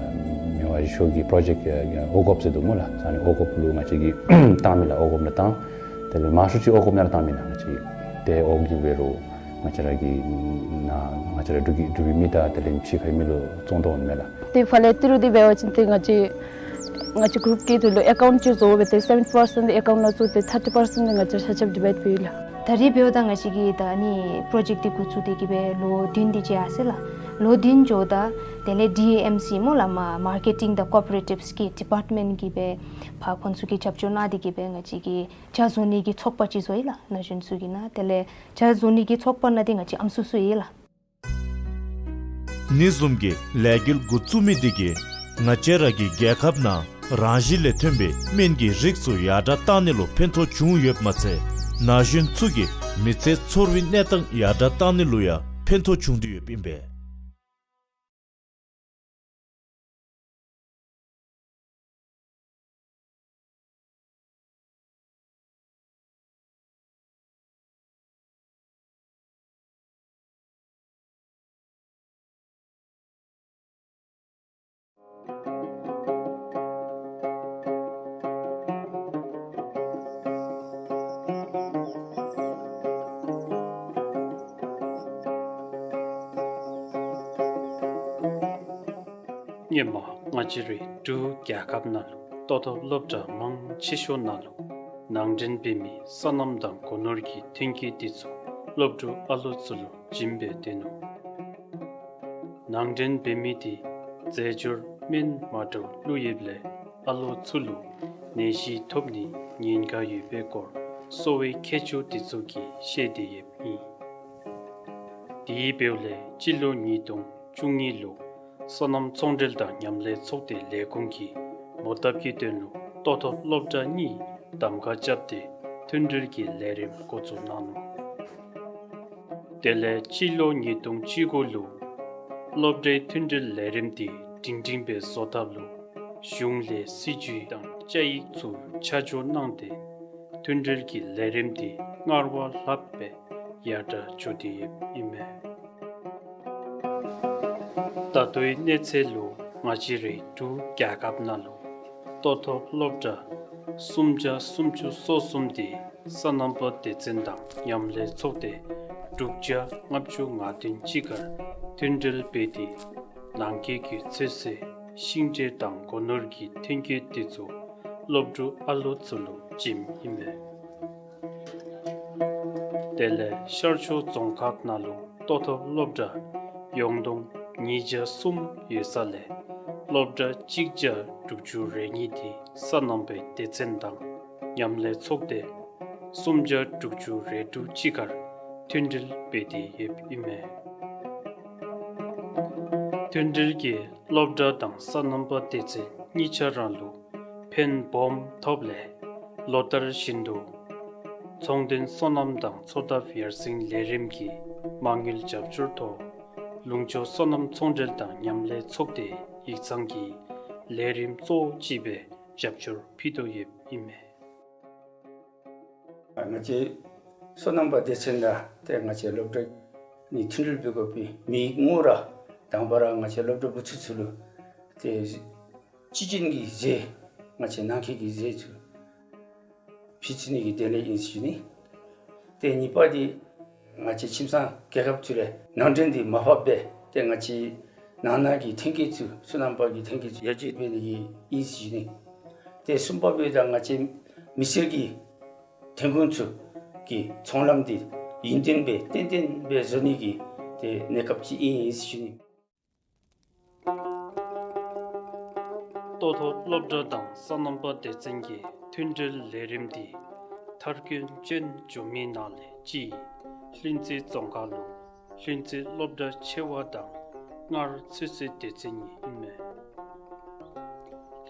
དབང་རི་ཤོ་གི་པོརོ་ཇེཀཊ་ཨོ་གོབ་ཟེར་འདུག་སྨོ་ལགས། ཨ་ནི་ཨོ་གོབ་ལུ་ང་བཅས་ཀྱིས་བཏང་མས་ལགས། ཨོ་གོབ་ནང་བཏང་། དེ་ལས་མང་ཤོས་ཅིག་ཨོ་གོབ་ནང་ར་བཏང་མས་ལགས། ང་བཅས་ཏེ་ཨོ་གོབ་འབད་རུང་ང་བཅས་ར་གི་ནཱ་ང་བཅས་ར་འབྲུག་གི་འབྲུག་པའི་མི་དང་དེ་ལས་ཕྱི་ཁའི་མི་ལུ་བཙོང་དོ་འོང་མས་ལགས། ཏེ་ཕར་ལས་ཏི་རུ་འདི་འབད་བ་ཅིན་ཏེ་ང་བཅས་ང་བཅས་གུ་རུབ་ཀྱི་དོན་ལུ་ཨེ་ཀའུནཊ་ཅིག་བཟོ་སྦེ་ཏེ་སེ་བེན་ཊི་པར་སེནཊ་ཨེ་ཀའུནཊ་ནང་བཙུགས་ཏེ་ཐར་ཊི་པར་སེནཊ་ང་བཅས་ཆ་ཁྱབ་ཌི་བའིཌ་འབད་ཡི་ལགས། ད་རེས་འབདཝ་ད་ང་བཅས་ཀྱིས་ད་ཨ་ནི་པོརོ་ཇེཀཊ་འདི་འགོ་བཙུགས་ཏེ་གིས་སྦེ་ལོ་བདུན་དེ་ཅིག་ཡར་སོ་ཡི་ལགས། ལོ་བདུན་འགྱོཝ་ད་དེ་ལས་ཌི་ཨེ་ཨེམ་སི་སྨོ་ལགས། མ་མར་ཀེ་ཊིང་དང་ཀོ་པོ་རེ་ཊིབས་ཀྱི་ཌི་པརཊ་མེནཊ་གིས་སྦེ་ཕར་ཁོང་ཚུ་གིས་རྒྱབ་སྐྱོར་གནང་སྟེ་གིས་སྦེ་ང་བཅས་ཀྱིས་བྱ་བཟོ་ནི་གི་ཚོགས་པ་ཅིག་བཟོ་ཡི་ལགས། ན་གཞོན་ཚུ་གི་ནང་དེ་ལས་བྱ་བཟོ་ནི་གི་ཚོགས་པ་ནང་འདི་ང་བཅས་ཨམ་སྲུ་བཟོ་ཡི་ལགས། ཨ་ནི་བཟུམ་གྱི་ལས་འགུལ་འགོ་བཙུགས་མི་འདི་གིས་ང་བཅས་ར་གི་རྒྱལ་ཁབ་ནང་རང་བཞིན་ལས་ཐོན་པའི་སྨན་གྱི་རིགས་ཚུ་ཡར་དྲགས་བཏང་ནི་ལུ་ཕན་ཐོགས་བྱུང་ཡོདཔ་མ་ཚད་ན་གཞོན་ཚུ་གི་མི་ཚེ་འཚོ་བའི་གནས་སྟངས་ཡར་དྲགས་བཏང་ནི་ལུ་ཡང་ཕན་ཐོགས་བྱུང་སྟེ་ཡོདཔ་ཨིན་པས། སྔོན་མ་ང་བཅས་རའི་འབྲུག་རྒྱལ་ཁབ་ནང་ལུ་ལྟོ་ཐོབ་སློབ་གྲྭ་མང་ཆེ་ཤོས་ནང་ལུ་ནང་འདྲེན་འབད་མི་སོ་ནམ་དང་སྒོ་ནོར་གྱི་ཐོན་སྐྱེད་འདི་ཚུ་སློབ་ཕྲུག་ཨ་ལོ་ཚུ་ལུ་བྱིནམ་སྦེ་སྡོད་ནུག། ནང་འདྲེན་འབད་མི་འདི་རྫས་སྦྱོར་སྨན་མ་འདྲཝ་བླུགས་ཡོདཔ་ལས་ཨ་ལོ་ཚུ་ལུ་ནད་གཞི་ཐོབ་ནིའི་ཉེན་ཁ་ཡོད་པའི་སྐོར་གསོ་བའི་མཁས་མཆོག་འདི་ཚུ་གིས་བཤད་དེ་ཡོདཔ་ཨིན། དེ་འབདཝ་ལས་སྤྱི་ལོ་ཉིས་སྟོང་བཅུ་གཉིས་ལུ་སོ་ནམ་ཚོང་འབྲེལ་དང་མཉམ་ལས་ཚོགས་སྡེ་ལས་ཁུངས་ཀྱིས་མོ་བཏབ་ཀྱི་དོན་ལུ་ལྟོ་ཐོབ་སློབ་གྲྭ་གཉིས་གདམ་ཁ་རྐྱབ་སྟེ་མཐུན་སྒྲིལ་གྱི་ལས་རིམ་འགོ་བཙུགས་གནང་ནུག། དེ་ལས་སྤྱི་ལོ་ཉིས་སྟོང་བཅུ་དགུ་ལུ་སློབ་གྲྭའི་མཐུན་སྒྲིལ་ལས་རིམ་འདི་སྒྲིང་སྒྲིང་སྦེ་བཟོ་ཐབས་ལུ་གཞུང་ལས་སྲིད་བྱུས་དང་བཅའ་ཡིག་ཚུ་ཆ་འཇོག་གནང་སྟེ་མཐུན་སྒྲིལ་གྱི་ལས་རིམ་འདི་སྔར་བ་ལྷག་སྦེ་ཡར་དྲགས་འགྱོ་སྟེ་ཡོདཔ་ཨིན་མས། ད་ལྟོའི་གནས་ཚད་ལུ་ང་བཅས་རའི་འབྲུག་རྒྱལ་ཁབ་ནང་ལུ་ལྟོ་ཐོབ་སློབ་གྲྭ་སུམ་བརྒྱ་སུམ་ཅུ་སོ་གསུམ་འདི་སོ་ནམ་པ་སྡེ་ཚན་དང་མཉམ་ལས་ཚོགས་སྡེ་དྲུག་བརྒྱ་ལྔ་བཅུ་ང་བདུན་ཅིག་ཁར་མཐུན་སྒྲིལ་འབད་དེ་ནང་འཁོད་ཀྱི་ཚོད་བསྲེ་ཤིང་འབྲས་དང་སྒོ་ནོར་གྱི་ཐོན་སྐྱེད་འདི་ཚུ་སློབ་ཕྲུག་ཨ་ལོ་ཚུ་ལུ་བྱིནམ་ཨིན་མས། དེ་ལས་ཤར་ཕྱོགས་རྫོང་ཁག་ནང་ལུ་ལྟོ་ཐོབ་སློབ་གྲྭ་ཡོངས་བསྡོམས་ཉིས་བརྒྱ་གསུམ་ཡོད་ས་ལས་སློབ་གྲྭ་གཅིག་བརྒྱ་དྲུག་ཅུ་རེ་གཉིས་འདི་སོ་ནམ་པའི་སྡེ་ཚན་དང་མཉམ་ལས་ཚོགས་སྡེ་སུམ་བརྒྱ་དྲུག་ཅུ་རེ་དྲུག་ཅིག་ཁར་མཐུན་སྒྲིལ་འབད་དེ་ཡོདཔ་ཨིན་མས། མཐུན་སྒྲིལ་གྱིས་སློབ་གྲྭ་དང་སོ་ནམ་པ་སྡེ་ཚན་གཉིས་ཆ་ར་ལུ་ཕན་སྦོམ་ཐོབ་ལས་ལོ་ལྟར་བཞིན་དུ་ཚོང་དོན་སོ་ནམ་དང་འཚོ་ཐབས་ཡར་སེང་ལས་རིམ་གྱི་མ་དངུལ་རྒྱབ་སྐྱོར་ཐོག་ལུང་ཕྱོགས་སོ་ནམ་ཚོང་འབྲེལ་དང་མཉམ་ལས་ཚོགས་སྡེ་ཡིག་ཚང་གིས་ལས་རིམ་གཙོ་བོ་ཅིག་སྦེ་རྒྱབ་སྐྱོར་ཕུལ་དོ་ཡོདཔ་ཨིན་མས། ང་བཅས་སོ་ནམ་པ་སྡེ་ཚན་དང་ཏེ་ང་བཅས་སློབ་གྲྭ་གཉིས་མཐུན་སྒྲིལ་འབད་དགོ་པའི་དམིགས་ཡུལ་ར་དང་པ་ར་ང་བཅས་སློབ་གྲྭ་བུ་ཚ་ཚུ་ལུ་ཏེ་སྤྱི་བྱིན་གྱི་ཟས་ང་བཅས་ནང་འཁོད་ཀྱི་ཟས་ཚུ་ཕུལ་ཚུགས་ནི་གི་དོན་ལས་ཨིན་ཟེར་ཞུ་ནི། ཏེ་གཉིས་པ་འདི་ང་བཅས་ཁྱིམ་ཚང་རྒྱལ་ཁབ་ཚུ་ལས་ནང་འདྲེན་འདི་མར་ཕབ་སྦེ་ཏེ་ང་བཅས་ནང་ན་གི་ཐོན་སྐྱེད་ཚུ་སོ་ནམ་པ་གི་ཐོན་སྐྱེད་ཚུ་ཡར་རྒྱས་འབད་ནི་གི་ཨིན་ཟེར་ཞུ་ནི། ཏེ་གསུམ་པ་འབདཝ་ད་ང་བཅས་མི་སེར་གྱི་ཐོན་ཁུངས་ཚུ་གི་ཚོང་ལམ་འདི་ཡུན་བརྟན་སྦེ་ཏན་ཏན་སྦེ་བཟོ་ནི་གི་ཏེ་གནས་སྐབས་ཅིག་ཨིན་ཟེར་ཞུ་ནི། ལྟོ་ཐོག་སློབ་གྲྭ་དང་སོ་ནམ་པ་སྡེ་ཚན་གྱི་མཐུན་སྒྲིལ་ལས་རིམ་འདི་མཐར་འཁྱོལ་ཅན་བྱུང་མི་ནང་ལས་གཅིག་ལྷུན་རྩེ་རྫོང་ཁག་ལུ་ལྷུན་རྩེ་སློབ་གྲྭ་ཆེ་བ་དང་སྔར་ཚོད་བསྲེ་སྡེ་ཚན་ཨིན་མས།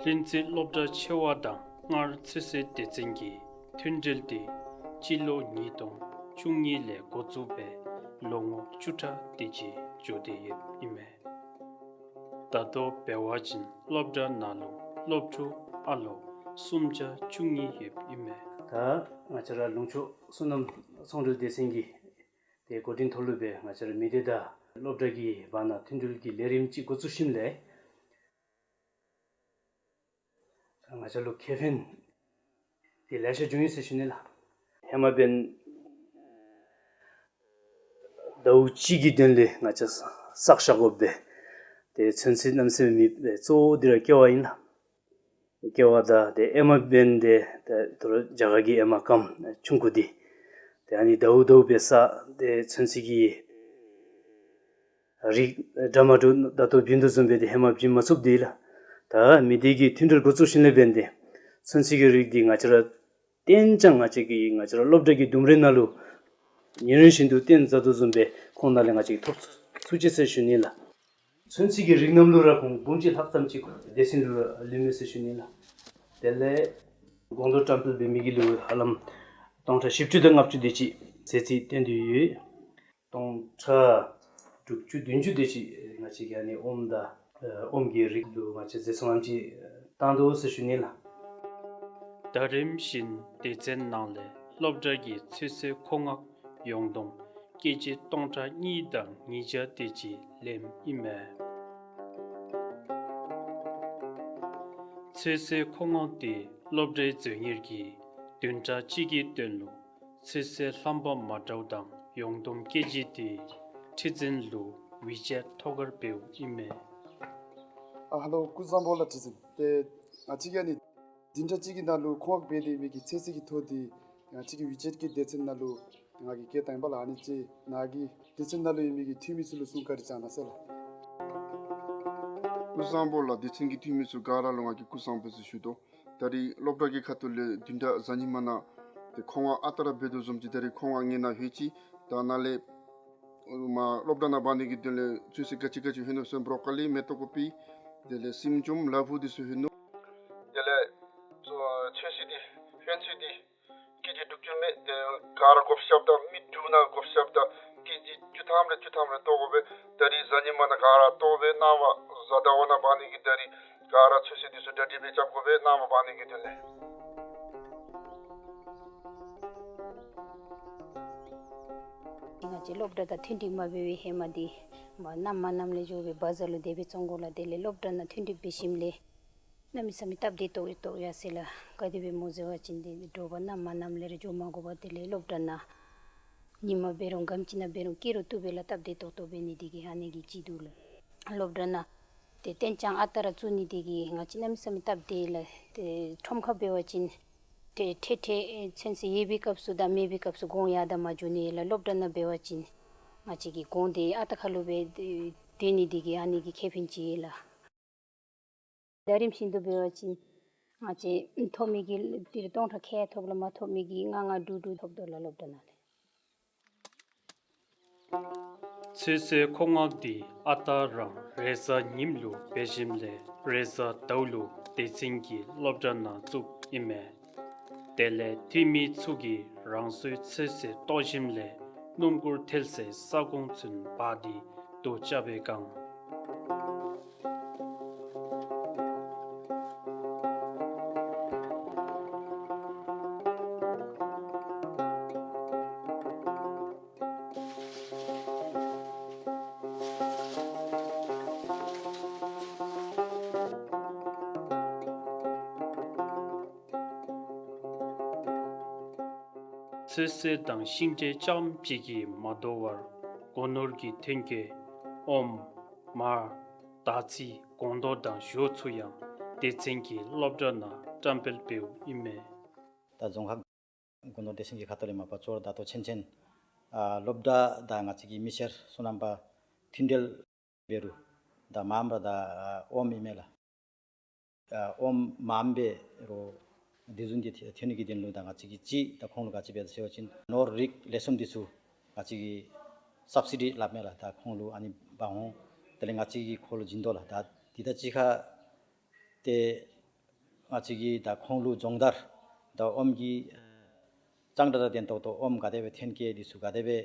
ལྷུན་རྩེ་སློབ་གྲྭ་ཆེ་བ་དང་སྔར་ཚོད་བསྲེ་སྡེ་ཚན་གྱི་མཐུན་སྒྲིལ་འདི་སྤྱི་ལོ་ཉིས་སྟོང་བཅུ་གཉིས་ལས་འགོ་བཙུགས་སྦེ་ལོ་ངོ་བཅུ་ཕྲག་དེ་ཅིག་འགྱོ་སྟེ་ཡོདཔ་ཨིན་མས། ད་ལྟོ་འབད་བ་ཅིན་སློབ་གྲྭ་ནང་ལུ་སློབ་ཕྲུག་ཨ་ལོ་སུམ་བརྒྱ་བཅུ་གཉིས་ཡོདཔ་ཨིན་མས། ད་ང་བཅས་ར་ལུང་ཕྱོགས་སོ་ནམ་ཚོང་འབྲེལ་སྡེ་ཚན་གྱི་ཏེ་འགོ་འདྲེན་ཐོག་ལུ་སྦེ་ང་བཅས་ར་མི་སྡེ་དང་སློབ་གྲྭ་གི་བར་ན་མཐུན་སྒྲིལ་གྱི་ལས་རིམ་ཅིག་འགོ་བཙུགས་ཞིནམ་ལས་ང་བཅས་ལུ་ཁེ་ཕན་འདི་ལེ་ཤ་བྱུང་ཡི་ཟེར་ཞུ་ནི་ལགས། ཧེ་མ་འབདན་ཟླཝ་གཅིག་གི་དོན་ལས་ང་བཅས་བསགས་བཞག་དགོ་པས། ཏེ་ཚོད་བསྲེ་གནམ་མེད་ས་མེད་མི་གཙོ་བོ་འདི་ར་ཀེ་བ་ཨིན་ལགས། ཀེ་བ་དང་ཏེ་ཨེ་མ་འབདན་ཏེ་ད་ལྟོ་རྒྱ་གར་གྱི་ཨེ་མ་སྐམ་ཆུང་ཀུ་འདི་ཏེ་ཨ་ནི་ཟླཝ་ཟླཝ་སྦེ་བསགས། ཏེ་ཚོད་བསྲེ་གི་རིགས་འདྲ་མ་འདྲཝ་ད་ལྟོ་བྱིན་དོ་བཟུམ་སྦེ་ཏེ་ཧེ་མ་བྱིན་མ་ཚུགསཔ་འདི་ལགས། ད་མི་སྡེ་གི་མཐུན་སྒྲིལ་འགོ་བཙུགས་ཞིནམ་ལས་འབདན་ཏེ་ཚོད་བསྲེ་གི་རིགས་འདི་ང་བཅས་ར་གཏན་འཇགས་ང་བཅས་ཀྱི་ང་བཅས་ར་སློབ་གྲྭ་གི་ལྡུམ་རའི་ནང་ལུ་ཉིན་རེ་བཞིན་དུ་བཏོན་བཟའ་དོ་བཟུམ་སྦེ་ཁོང་ནང་ལས་ང་བཅས་ཀྱིས་ཐོབ་ཚུགས་ཅི་ཟེར་ཞུ་ནི་ལགས། ཚོད་བསྲེ་གི་རིགས་རྣམས་ལུ་ར་ཁོང་འབུམ་གཅིག་ལྷག་ཙམ་ཅིག་སྡེ་ཚན་ལུ་ལུས་མས་ཟེར་ཞུ་ནི་ལགས། དེ་ལས་སྒོང་རྡོག་བཀྲམ་སྤེལ་འབད་མི་གི་ལུ་ཧ་ལམ་སྟོང་ཕྲག་བཞི་བཅུ་དང་ལྔ་བཅུ་དེ་ཅིག་ཟས་རྩིས་བཏོན་ཏེ་ཡོད། སྟོང་ཕྲག་དྲུག་ཅུ་བདུན་ཅུ་དེ་ཅིག་ང་བཅས་ཀྱིས་ཨ་ནི་ཨོམ་དང་ཨོམ་གྱི་རིགས་ལུ་ང་བཅས་ཟས་སོང་ལམ་ཅིག་བཏང་དོ་ཟེར་ཞུ་ནི་ལགས། ཟླ་རིམ་བཞིན་སྡེ་ཚན་ནང་ལས་སློབ་གྲྭ་གི་ཚོད་བསྲེ་མཁོ་མངགས་ཡོངས་བསྡོམས་ཀེ་ཇི་སྟོང་ཕྲག་གཉིས་དང་ཉིས་བརྒྱ་དེ་ཅིག་ལེནམ་ཨིན་མས། ཚོད་བསྲེ་མཁོ་མངགས་འདི་སློབ་གྲྭའི་མཛོད་གཉེར་གྱིས་བདུན་ཕྲག་གཅིག་གི་དོན་ལུ་ཚོད་བསྲེ་རྣམ་པ་མ་འདྲཝ་དང་ཡོངས་བསྡོམས་ཀེ་ཇི་དེ་ཁྲི་འཛིན་ལུ་ཝི་ཅེཊ་ཐོག་ཁར་འབདཝ་ཨིན་མས། ཨ་ཧེ་ལོ་སྐུ་གཟུགས་བཟང་པོ་ལགས། ཁྲི་འཛིན་ཏེ་ང་བཅས་ཀྱིས་ཨ་ནི་བདུན་ཕྲག་གཅིག་གི་ནང་ལུ་མཁོ་མངགས་འབད་དེ་མི་གི་ཚོད་བསྲེ་གི་ཐོ་འདི་ང་བཅས་ཀྱི་ཝི་ཅེཊ་གི་སྡེ་ཚན་ནང་ལུ་ང་གིས་བསྐྱལ་བཏང་ཡི་པ་ལགས། ཨ་ནི་ཅིག་ནཱ་གི་སྡེ་ཚན་ནང་ལུ་ཡོད་མི་གི་འཐུས་མི་ཚུ་ལུ་གསུང་བཀའ་དྲིན་བསྐྱང་གནང་ཟེར་ལགས། སྐུ་གཟུགས་བཟང་པོ་ལགས། སྡེ་ཚན་གྱི་འཐུས་མི་ཚུ་ག་ར་ལུ་ང་གིས་སྐུ་གཟུགས་བཟང་པོ་ཟེར་ཞུ་དོ། ད་རིས་སློབ་གྲྭ་གི་ཁ་ཐུག་ལས་བདུན་ཕྲག་གཟའ་ཉི་མ་ནང་ཏེ་མཁོ་མངགས་ཨ་རྟག་ར་འབད་དོ་བཟུམ་ཅིག་ད་རིས་མཁོ་མངགས་ངེ་ནང་ལྷོད་ཅི། ད་ནཱ་ལས་མར་སློབ་གྲྭ་ནང་འབག་ནི་གི་དོན་ལས་ཚོད་བསྲེ་ག་ཅི་ག་ཅི་ལྷོད་ནུག་ཟེར་བ་ཅིན་བོ་རོ་ཀོ་ལི་མེ་ཏོག་ཀོ་པི་དེ་ལས་སྲིངམོ་ཅུམ་ལ་ཕུག་འདི་ཚུ་ལྷོད་ནུག། དེ་ལས་ཚོད་བསྲེ་འདི་ཧོན་ཚོད་འདི་ཀེ་ཇི་དྲུག་ཅུ་མས། དེ་ག་ར་བགོ་བཤའ་དང་མི་དྲུག་ནང་བགོ་བཤའ་དང་ཀེ་ཇི་བཅུ་ཐམ་རེ་བཅུ་ཐམ་རེ་བཏོག་དགོ་པས། ད་རིས་གཟའ་ཉི་མ་ནང་ག་ར་བཏོག་སྦེ་གནངམ་གཟའ་ཟླ་བ་ནང་འབག་ནི་གི་ད་རིས་ག་ར་ཚོད་བསྲེ་འདི་ཚུ་གྲ་སྒྲིག་འབད་རྐྱབ་དགོ་པས། གནངམ་འབག་ནི་གི་དོན་ལས། ང་བཅས་སློབ་གྲྭ་དང་མཐུན་འགྲིག་མ་འབད་བའི་ཧེ་མ་འདི་མར་གནམ་མ་གནམ་ལས་འགྱོ་སྦེ་བ་ཛར་ལུ་དེ་སྦེ་བཙོང་དགོ་ལགས། དེ་ལས་སློབ་གྲྭ་ནང་མཐུན་འགྲིག་འབད་ཞིནམ་ལས་གནམ་མེད་ས་མེད་སྟབས་བདེ་ཏོག་ཏོ་ཡར་སོ་ཡི་ལགས། ག་དེ་སྦེ་སྨོ་ཟེར་བ་ཅིན་ཏེ་དྲོ་པ་གནམ་མ་གནམ་ལས་ར་འགྱོ་མ་དགོ་པར་དེ་ལས་སློབ་གྲྭ་ནང་ཉིན་མ་འབད་རུང་ག་དེམ་ཅིག་ནང་འབད་རུང་སྐྱིད་རུང་སྟུག་པོ་ལགས། སྟབས་བདེ་ཏོག་ཏོ་འབད་ནི་དེ་གིས་ཨ་ནི་གི་ཅིག་འདུག་ལགས། སློབ་གྲྭ་ནང་ཏེ་གཏན་འཇགས་ཨ་རྟག་ར་བཙུགས་ནི་དེ་གིས་ང་བཅས་གནམ་མེད་ས་མེད་སྟབས་བདེ་ལགས། ཏེ་ཁྲོམ་ཁར་འབད་བ་ཅིན་ཏེ་ཁྲལ་ཁྲལ་ཚོད་བསྲེ་ཡོད་པའི་སྐབས་སུ་དང་མེད་པའི་སྐབས་སུ་གོང་ཡར་དང་མར་འགྱོ་ནི་ལགས། སློབ་གྲྭ་ནང་འབད་བ་ཅིན་ང་བཅས་ཀྱི་གོང་དེ་ཨ་རྟག་ཁ་ལུ་སྦེ་སྡོད་ནི་དེ་གིས་ཨ་ནི་གི་ཁེ་ཕན་ཅིག་ལགས། ཟླ་རིམ་བཞིན་དུ་འབད་བ་ཅིན་ང་བཅས་ཐོབ་མི་གི་ཏི་རུ་སྟོང་ཕྲག་ཁལ་ཐོབ་ལགས། མ་ཐོབ་མི་གི་ལྔ་ལྔ་དྲུག་དྲུག་ཐོབ་དོ་ལགས་སློབ་གྲྭ་ནང་ལས། ཚོད་བསྲེ་མཁོ་མངགས་འདི་ཨ་རྟག་རང་རེས་གཟའ་ཉིམ་ལུ་འབད་ཞིནམ་ལས་རེས་གཟའ་ཟླཝ་ལུ་སྡེ་ཚན་གྱི་སློབ་གྲྭ་ནང་བཙུགསཔ་ཨིན་མས། དེ་ལས་འཐུས་མི་ཚུ་གིས་རང་སོའི་ཚོད་བསྲེ་བཏོག་ཞིནམ་ལས་སྣུམ་འཁོར་ཐལ་སའི་ས་ཁོངས་ཚུན་འབག་སྟེ་དོས་རྐྱབ་པའི་སྒང་ཚོད་བསྲེ་དང་ཤིང་འབྲས་རྐྱངམ་གཅིག་གིས་མ་དོ་བར་སྒོ་ནོར་གྱི་ཐོན་སྐྱེད་ཨོམ་མར་དར་ཚི་སྒོང་རྡོག་དང་ཞོ་ཚུ་ཡང་སྡེ་ཚན་གྱི་སློབ་གྲྭ་ནང་བཀྲམ་སྤེལ་འབདཝ་ཨིན་མས། ད་རྫོང་ཁག་སྒོ་ནོར་སྡེ་ཚན་གྱི་ཁ་ཐུག་ལས་མ་པ་གཙོ་བོ་ད་ལྟོ་ཆེན་ཆེན་ཨ་སློབ་གྲྭ་དང་ང་བཅས་ཀྱི་མི་སེར་སོ་ནམ་པ་མཐུན་འབྲེལ་འབད་རུང་ད་མངམ་ར་ད་ཨ་ཨོམ་ཨིན་མས་ལགས། ཨ་ཨོམ་མངམ་འབད་རུང་དེ་བཟུམ་གྱི་ཐོན་ནི་གི་དོན་ལུ་ད་ང་བཅས་ཀྱིས་ཅིག་ད་ཁོང་ལུ་ག་ཅི་འབད་ཟེར་བ་ཅིན་ནོར་རིགས་ལེགས་ཤོམ་འདི་ཚུ་ང་བཅས་ཀྱིས་སབ་སི་ཌི་སླབ་མས་ལགས། ད་ཁོང་ལུ་ཨ་ནི་འབག་འོང་དེ་ལས་ང་བཅས་ཀྱིས་ཁོང་ལུ་བྱིན་དོ་ལགས། ད་འདི་དང་གཅིག་ཁར་ཏེ་ང་བཅས་ཀྱིས་ད་ཁོང་ལུ་སྦྱོང་བརྡར་ད་ཨོམ་གྱི་ཨ་གཙང་སྦྲ་དང་ལྡན་ཏོག་ཏོ་ཨོམ་ག་དེ་སྦེ་ཐོན་སྐྱེད་འདི་ཚུ་ག་དེ་སྦེ་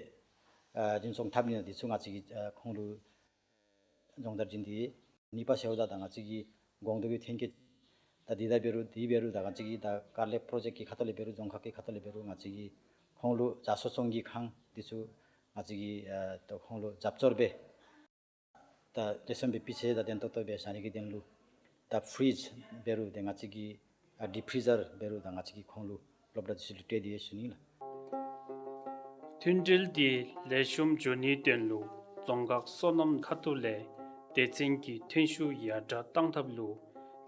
ཨ་རྒྱུན་སྲུང་འཐབ་ནི་ཨིན་ན་འདི་ཚུ་ང་བཅས་ཀྱིས་ཨ་ཁོང་ལུ་སྦྱོང་བརྡར་བྱིན་ཏེ། གཉིས་པ་ཟེརཝ་ད་ད་ང་བཅས་ཀྱི་སྒོང་རྡོག་གི་ཐོན་སྐྱེད་ད་འདི་ད་འབད་རུང་འདི་འབད་རུང་ད་ང་བཅས་ཀྱི་ད་ཀར་ལེབ་པྲོ་ཇེཀཊ་ཀྱི་ཁ་ཐུག་ལས་འབད་རུང་རྫོང་ཁག་གི་ཁ་ཐུག་ལས་འབད་རུང་ང་བཅས་ཀྱིས་ཁོང་ལུ་བྱ་གསོ་ཚོང་གི་ཁང་འདི་ཚུ་ང་བཅས་ཀྱིས་ཨ་ད་ཁོང་ལུ་རྒྱབ་སྐྱོར་འབད་ད་ལེགས་ཤོམ་སྦེ་སྤུས་ཚད་དང་ལྡན་ཏོག་ཏོ་སྦེ་བཞག་ནི་གི་དོན་ལུ་ད་ཕྲིཇ་འབད་རུང་ཏེ་ང་བཅས་ཀྱིས་ཨ་ཌིབ་ཕྲི་ཛར་འབད་རུང་ད་ང་བཅས་ཀྱིས་ཁོང་ལུ་སློབ་གྲྭ་འདི་ཚུ་ལུ་སྤྲོད་དེ་ཡོད་ཟེར་ཞུ་ནི་ལགས། མཐུན་འབྲེལ་འདི་ལེགས་ཤོམ་འགྱོ་ནིའི་དོན་ལུ་རྫོང་ཁག་སོ་ནམ་ཁ་ཐུག་ལས་སྡེ་ཚན་གྱི་ཐོན་ཤུགས་ཡར་དྲག་གཏང་ཐབས་ལུ་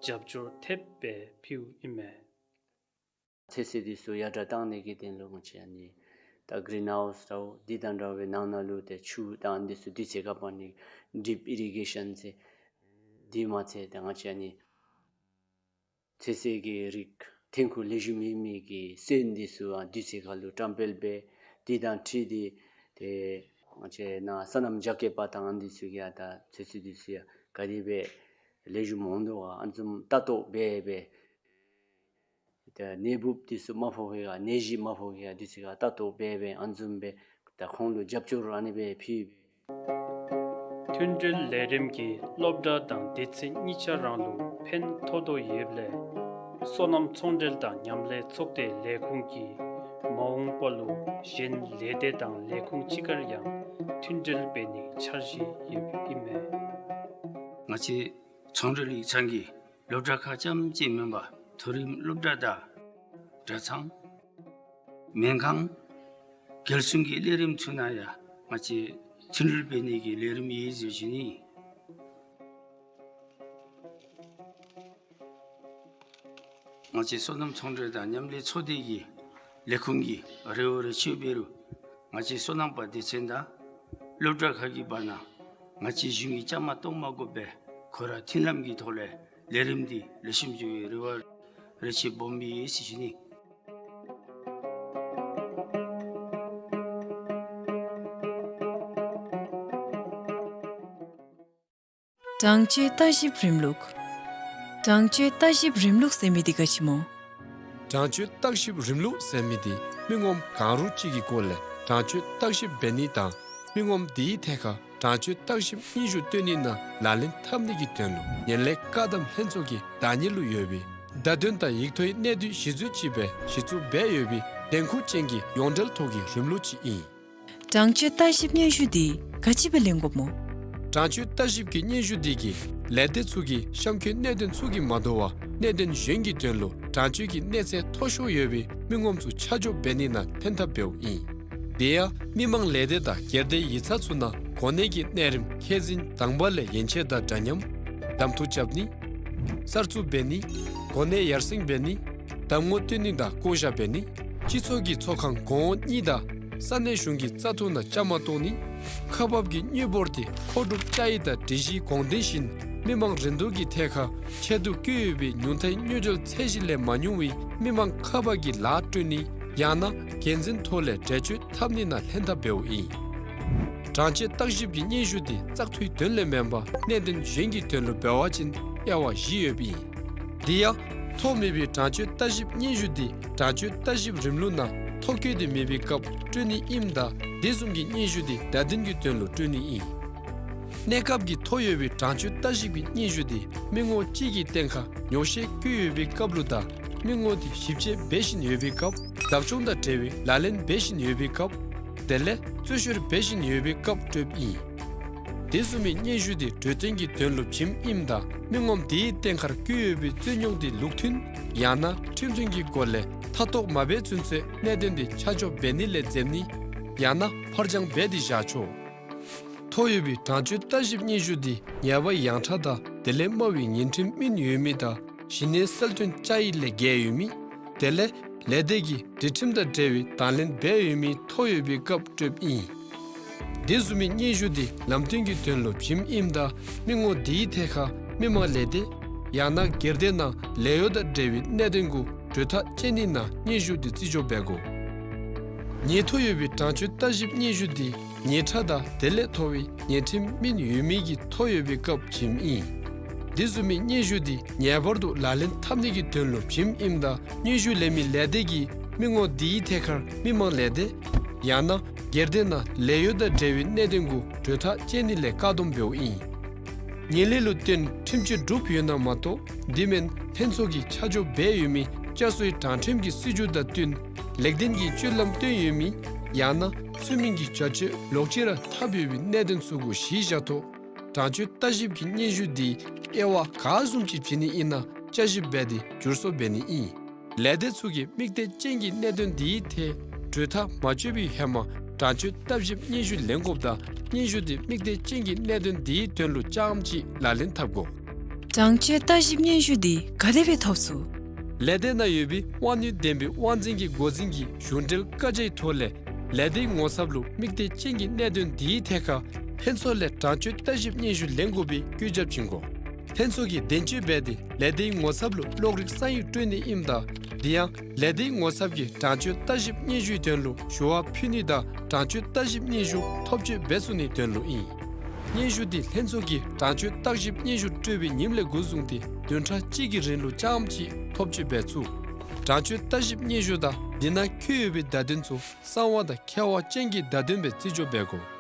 རྒྱབ་སྐྱོར་ཐེབས་སྦེ་ཕུལཝ་ཨིན་མས། ཚོད་བསྲེ་འདི་ཚུ་ཡར་དྲག་གཏང་ནི་གི་དོན་ལུ་ང་བཅས་ཨ་ནི་ད་གིརིན་ཧའུསི་འདྲཝ་འདི་དང་འདྲ་བའི་ནང་ན་ལུ་ཏེ་ཆུ་དང་འདི་ཚུ་དུས་ཚོད་ཁར་འབག་ནི་ཌིབ་ཨི་རི་གེ་ཤཱན་ཟེར། དེ་མ་ཚད་ད་ང་བཅས་ཨ་ནི་ཚོད་བསྲེ་གི་རིགས་ཐོན་ཁུངས་ལེགས་ཤོམ་ཡོད་མི་གི་སོན་འདི་ཚུ་ཡང་དུས་ཚོད་ཁར་ལུ་བཀྲམ་སྤེལ་འབད། དེ་དང་འཁྲིལ་ཏེ་ཏེ་ང་བཅས་ནཱ་སོ་ནམ་རྒྱ་སྐྱེད་པ་དང་འདི་ཚུ་གིས་ཡང་ད་ཚོད་བསྲེ་འདི་ཚུ་ཡང་ག་དེ་སྦེ་ལེགས་ཤོམ་འོང་དོ་ག་ཨ་ནི་བཟུམ་ལྟ་རྟོག་འབད་འབད། ད་ནད་འབུཔ་འདི་ཚུ་མ་ཕོག་པའི་ཁར་ནད་གཞི་མ་ཕོག་པའི་ཁར་འདི་ཚུ་ག་ལྟ་རྟོག་འབད་འབད་ཨ་ནི་བཟུམ་སྦེ་ད་ཁོང་ལུ་རྒྱབ་སྐྱོར་ཨ་ནི་སྦེ་ཕུལ། མཐུན་འབྲེལ་ལས་རིམ་གྱིས་སློབ་གྲྭ་དང་སྡེ་ཚན་གཉིས་ཆ་ར་ལུ་ཕན་ཐོགས་དོ་ཡོདཔ་ལས་སོ་ནམ་ཚོང་འབྲེལ་དང་མཉམ་ལས་ཚོགས་སྡེ་ལས་ཁུངས་ཀྱིས་མ་འོངས་པ་ལུ་གཞན་ལས་སྡེ་དང་ལས་ཁུངས་ཅིག་ཁར་ཡང་མཐུན་འབྲེལ་འབད་ནིའི་འཆར་གཞི་ཡོདཔ་ཨིན་མས། ང་བཅས་ཚོང་འབྲེལ་ཡིག་ཚང་གིས་སློབ་གྲྭ་ཁག་རྐྱངམ་གཅིག་མེན་པར་མཐོ་རིམ་སློབ་གྲྭ་དང་གྲྭ་ཚང་སྨན་ཁང་རྒྱལ་སྲུང་གི་ལས་རིམ་ཚུ་ནང་ཡང་ང་བཅས་མཐུན་འབྲེལ་འབད་ནི་གི་ལས་རིམ་ཡོད་ཟེར་ཞུ་ནི། ང་བཅས་སོ་ནམ་ཚོང་འབྲེལ་དང་མཉམ་ལས་ཚོགས་སྡེ་གི་ལས་ཁུངས་ཀྱི་རེ་བ་རེ་ཆེ་འབད་རུང་ང་བཅས་སོ་ནམ་པ་སྡེ་ཚན་དང་སློབ་གྲྭ་ཁག་གི་བར་ན་ང་བཅས་གཞུང་གི་བཅའ་མར་གཏོགས་མ་དགོ་པར་ཁོ་ར་མཐུན་ལམ་གྱི་ཐོག་ལས་ལས་རིམ་འདི་ལེགས་ཤོམ་འགྱོ་བའི་རེ་བ་རེ་ཆེ་སྦོམ་ཡོད་ཟེར་ཞུ་ནི། དྲང་སྤྱོད་བརྟག་ཞིབ་རིམ་ལུགས། དྲང་སྤྱོད་བརྟག་ཞིབ་རིམ་ལུགས་ཟེར་མི་འདི་ག་ཅི་སྨོ། དྲང་སྤྱོད་བརྟག་ཞིབ་རིམ་ལུགས་ཟེར་མི་འདི་མི་ངོམ་གང་རུང་ཅིག་གི་སྐོར་ལས་དྲང་སྤྱོད་བརྟག་ཞིབ་འབད་ནི་དང་མི་ངོམ་དེའི་ཐད་ཁར་དྲང་སྤྱོད་བརྟག་ཞིབ་སྙན་ཞུ་བཏོན་ནི་ནང་ལག་ལེན་འཐབ་ནི་གི་དོན་ལུ་ངན་ལྷད་བཀག་སྡོམ་ལྷན་ཚོགས་ཀྱི་བདག་གཉེར་ལུ་ཡོད་པའི་བརྡ་དོན་དང་ཡིག་ཐོག་གི་གནད་བསྡུས་གཞི་བཟུང་ཅིག་སྦེ་གཞི་བཙུགས་འབད་ཡོད་པའི་བདེན་ཁུངས་ཅན་གྱི་ཡོངས་འབྲེལ་ཐོག་གི་རིམ་ལུགས་ཅིག་ཨིན། དྲང་སྤྱོད་བརྟག་ཞིབ་སྙན་ཞུ་འདི་ག་ཅི་སྦེ་ལེན་དགོཔ་སྨོ། དྲང་སྤྱོད་བརྟག་ཞིབ་ཀྱི་སྙན་ཞུ་འདི་གིས་ལས་སྡེ་ཚུ་གི་གཤམ་འཁོད་གནད་དོན་ཚུ་གིས་མ་དོ་བར་གནད་དོན་གཞན་གྱི་དོན་ལུ་དྲང་སྤྱོད་ཀྱི་གནས་ཚད་མཐོ་ཤོས་ཡོད་པའི་མི་ངོམ་ཚུ་ཆ་འཇོག་འབད་ནི་ནང་ལྷན་ཐབས་འབདཝ་ཨིན། དེ་ཡང་མི་མང་ལས་སྡེ་དང་སྒེར་སྡེ་ཡིག་ཚང་ཚུ་ནང་གོ་གནས་ཀྱི་གནས་རིམ་ཁས་འཛིན་དང་པ་ལས་ཡན་ཆད་དང་འདྲ་མཉམ་གདམ་འཐུ་རྐྱབ་ནི། གསར་བཙུགས་འབད་ནི། གོ་གནས་ཡར་སེང་འབད་ནི། གདམ་ངོ་སྟོན་ནི་དང་བསྐོ་བཞག་འབད་ནི། སྤྱི་ཚོགས་ཀྱི་ཚོགས་ཁང་གོང་འོག་གཉིས་དང་ས་གནས་གཞུང་གི་བཙག་འཐུ་ནང་བཅའ་མར་གཏོགས་ནི། ཁག་འབག་གི་དངུལ་འབོར་དེ་མཁོ་སྒྲུབ་བཅའ་ཡིག་དང་སྒྲིག་གཞིའི་དགོངས་དོན་བཞིན་མི་མང་རིན་བསྡུར་གྱི་ཐད་ཁར་ཆེད་དུ་བཀོད་ཡོད་པའི་ཉུང་མཐའི་དངུལ་འབྱོར་ཚད་གཞི་ལས་མ་ཉུང་བའི་མི་མང་ཁག་འབག་གི་ལཱ་སྤྲོད་ནི་ཡང་ན་འགན་འཛིན་ཐོག་ལས་འགྲེལ་བརྗོད་འཐབ་ནི་ནང་ལྷན་ཐབས་འབདཝ་ཨིན། གྲངས་ཆོད་བརྟག་ཞིབ་ཀྱི་སྙན་ཞུ་དེ་བཙག་འཐུའི་དོན་ལས་མེན་པར་གནད་དོན་གཞན་གྱི་དོན་ལུ་འབད་བ་ཅིན་དབྱེ་བ་བཞི་ཡོདཔ་ཨིན། དེ་ཡང་ཐོ་མེད་པའི་གྲངས་ཆོད་བརྟག་ཞིབ་སྙན་ཞུ་དེ་གྲངས་ཆོད་བརྟག་ཞིབ་རིམ་ལུགས་ནང་ཐོ་བཀོད་དེ་མེད་པའི་སྐབས་སྤྲོད་ནི་ཨིནམ་ད་དེ་བཟུམ་གྱི་སྙན་ཞུ་དེ་བརྡ་དོན་གྱི་དོན་ལུ་སྤྲོད་ནི་ཨིན། གནས་སྐབས་ཀྱི་ཐོ་ཡོད་པའི་གྲངས་ཆོད་བརྟག་ཞིབ་ཀྱི་སྙན་ཞུ་དེ་མི་ངོམ་གཅིག་གི་སྟེང་ཁར་ཉོག་བཤད་བཀོད་ཡོད་པའི་སྐབས་ལུ་དང་མི་ངོམ་དེ་ཞིབ་དཔྱད་འབད་བཞིན་ཡོད་པའི་སྐབས། བདག་སྐྱོང་དང་འབྲེལ་བའི་ལག་ལེན་འབད་བཞིན་ཡོད་པའི་སྐབས། དེ་ལས་རྩོད་བཤེར་འབད་བཞིན་ཡོད་པའི་སྐབས་སྤྲོདཔ་ཨིན། དེ་བཟུམ་མའི་སྙན་ཞུ་དེ་གྲོས་བསྟུན་གྱི་དོན་ལུ་བྱིནམ་ཨིནམ་ད་མི་ངོམ་དེའི་སྟེང་ཁར་བཀོད་ཡོད་པའི་རྩོད་རྙོག་དེ་ལུགས་མཐུན་ཡང་ན་ཁྲིམས་མཐུན་གྱི་སྒོ་ལས་མཐའ་དོགས་མ་འབད་ཚུན་ཚོད་གནད་དོན་དེ་ཆ་འཇོག་འབད་ནི་ལས་འཛེམ་ནི་ཡང་ན་ཕར་འགྱངས་འབད་དེ་བཞག་ཆོག། ཐོ་ཡོད་པའི་གྲངས་ཆོད་བརྟག་ཞིབ་སྙན་ཞུ་དེ་ཉེས་པ་ཡངས་དྲགས་དང་དེ་ལས་དམའ་བའི་ཉེས་ཁྲིམས་སྨིན་ཡོད་མི་དང་ཞི་གནས་གསལ་སྟོན་བཅའ་ཡིག་ལས་འགལ་ཡོད་མི། དེ་ལས་ལས་སྡེ་གིས་སྒྲིག་ཁྲིམས་དང་འབྲེལ་བའི་དང་ལེན་འབད་ཡོད་མི་ཐོ་ཡོད་པའི་སྐབས་སྤྲོདཔ་ཨིན། དེ་བཟུམ་མའི་སྙན་ཞུ་དེ་ལམ་སྟོན་གྱི་དོན་ལུ་བྱིནམ་ཨིནམ་ད་མི་ངོམ་དེའི་ཐད་ཁར་མི་མང་ལས་སྡེ་ཡང་ན་སྒེར་སྡེ་ནང་ལས་གཡོག་དང་འབྲེལ་བའི་གནད་དོན་གུ་གྲོས་ཐག་བཅད་ནི་ནང་སྙན་ཞུ་དེ་བརྩི་འཇོག་འབད་དགོ། ཉེས་ཐོ་ཡོད་པའི་གྲངས་ཆོད་བརྟག་ཞིབ་སྙན་ཞུ་དེ་ཉེས་ཁྲ་དང་དེ་ལས་མཐོ་བའི་ཉེས་ཁྲིམས་སྨིན་ཡོད་མི་གི་ཐོ་ཡོད་པའི་སྐབས་བྱིནམ་ཨིན། དེ་བཟུམ་མའི་སྙན་ཞུ་དེ་ངེས་པར་དུ་ལག་ལེན་འཐབ་ནི་གི་དོན་ལུ་བྱིནམ་ཨིནམ་ད་སྙན་ཞུ་ལེན་མི་ལས་སྡེ་གིས་མི་ངོམ་དེའི་ཐད་ཁར་མི་མང་ལས་སྡེ་ཡང་ན་སྒེར་སྡེ་ནང་ལས་གཡོག་དང་འབྲེལ་བའི་གནད་དོན་གུ་གྲོས་ཐག་བཅད་ནི་ལས་བཀག་སྡོམ་འབདཝ་ཨིན། ངན་ལྷད་ལུ་བརྟེན་ཁྲིམས་གཅོད་གྲུབ་ཡོད་ན་མ་གཏོགས་དེ་མེན་ལྷན་ཚོགས་ཀྱིས་ཆ་འཇོག་འབད་ཡོད་མི་བསྐྱར་གསོའི་དྲང་ཁྲིམས་ཀྱི་སྲིད་བྱུས་དང་བསྟུན་ལེགས་ལྡན་གྱི་སྤྱོད་ལམ་སྟོན་ཡོད་མི་ཡང་ན་ཚུལ་མིན་གྱི་བྱ་སྤྱོད་ལོག་ཅི་ར་འཐབ་ཡོད་པའི་གནད་དོན་ཚུ་གུ་གཞི་བཞག་ཐོག་གྲངས་ཆོད་བརྟག་ཞིབ་ཀྱི་སྙན་ཞུ་དེ་དབྱེ་བ་ག་བཟུམ་ཅིག་བྱིན་ནི་ཨིན་ན་བསྐྱར་ཞིབ་འབད་དེ་བསྒྱུར་གསོ་འབད་ནི་ཨིན། ལས་སྡེ་ཚུ་གིས་དམིགས་གཏད་ཅན་གྱི་གནད་དོན་དེའི་ཐད་གྲོས་ཐག་མ་གཅོད་པའི་ཧེ་མ་གྲངས་ཆོད་བརྟག་ཞིབ་སྙན་ཞུ་ལེན་དགོཔ་དང་སྙན་ཞུ་དེ་དམིགས་གཏད་ཅན་གྱི་གནད་དོན་དེའི་དོན་ལུ་རྐྱངམ་གཅིག་ལག་ལེན་འཐབ་དགོ། གྲངས་ཆོད་བརྟག་ཞིབ་སྙན་ཞུ་དེ་ག་དེ་སྦེ་ཐོབ་ཚུགས། ལས་སྡེ་ནང་ཡོད་པའི་དབང་ནུས་ལྡན་པའི་དབང་འཛིན་གྱི་འགོ་འཛིན་གྱིས་གཞུང་འབྲེལ་བཀའ་རྒྱའི་ཐོག་ལས་ལས་སྡེའི་ངོ་ཚབ་ལུ་དམིགས་གཏད་ཅན་གྱི་གནད་དོན་དེའི་ཐད་ཁར་ལྷན་ཚོགས་ལས་གྲངས་ཆོད་བརྟག་ཞིབ་སྙན་ཞུ་ལེན་དགོ་པའི་བཀོད་ཁྱབ་བྱིན་དགོ། ལྷན་ཚོགས་ཀྱིས་བདེན་དཔྱོད་འབད་དེ་ལས་སྡེའི་ངོ་ཚབ་ལུ་གློག་རིག་གསང་ཡིག་སྤྲོད་ནི་ཨིནམ་ད་དེ་ཡང་ལས་སྡེའི་ངོ་ཚབ་ཀྱིས་གྲངས་ཆོད་བརྟག་ཞིབ་སྙན་ཞུའི་དོན་ལུ་ཞུ་བ་ཕུལ་ནི་དང་གྲངས་ཆོད་བརྟག་ཞིབ་སྙན་ཞུ་ཐོབ་སྤྱོད་འབད་ཚུགས་ནིའི་དོན་ལུ་ཨིན། སྙན་ཞུ་དེ་ལྷན་ཚོགས་ཀྱིས་གྲངས་ཆོད་བརྟག་ཞིབ་སྙན་ཞུ་སྤྲོད་པའི་ཉིནམ་ལས་འགོ་བཟུང་སྟེ་བདུན་ཕྲག་གཅིག་གི་རིང་ལུ་རྐྱངམ་གཅིག་ཐོབ་སྤྱོད་འབད་ཚུགས། གྲངས་ཆོད་བརྟག་ཞིབ་སྙན་ཞུ་དང་དེ་ནང་བཀོད་ཡོད་པའི་བརྡ་དོན་ཚུ་གསང་བ་དང་ཁྱད་པར་ཅན་གྱི་བརྡ་དོན་སྦེ་བརྩི་འཇོག་འབད་དགོ།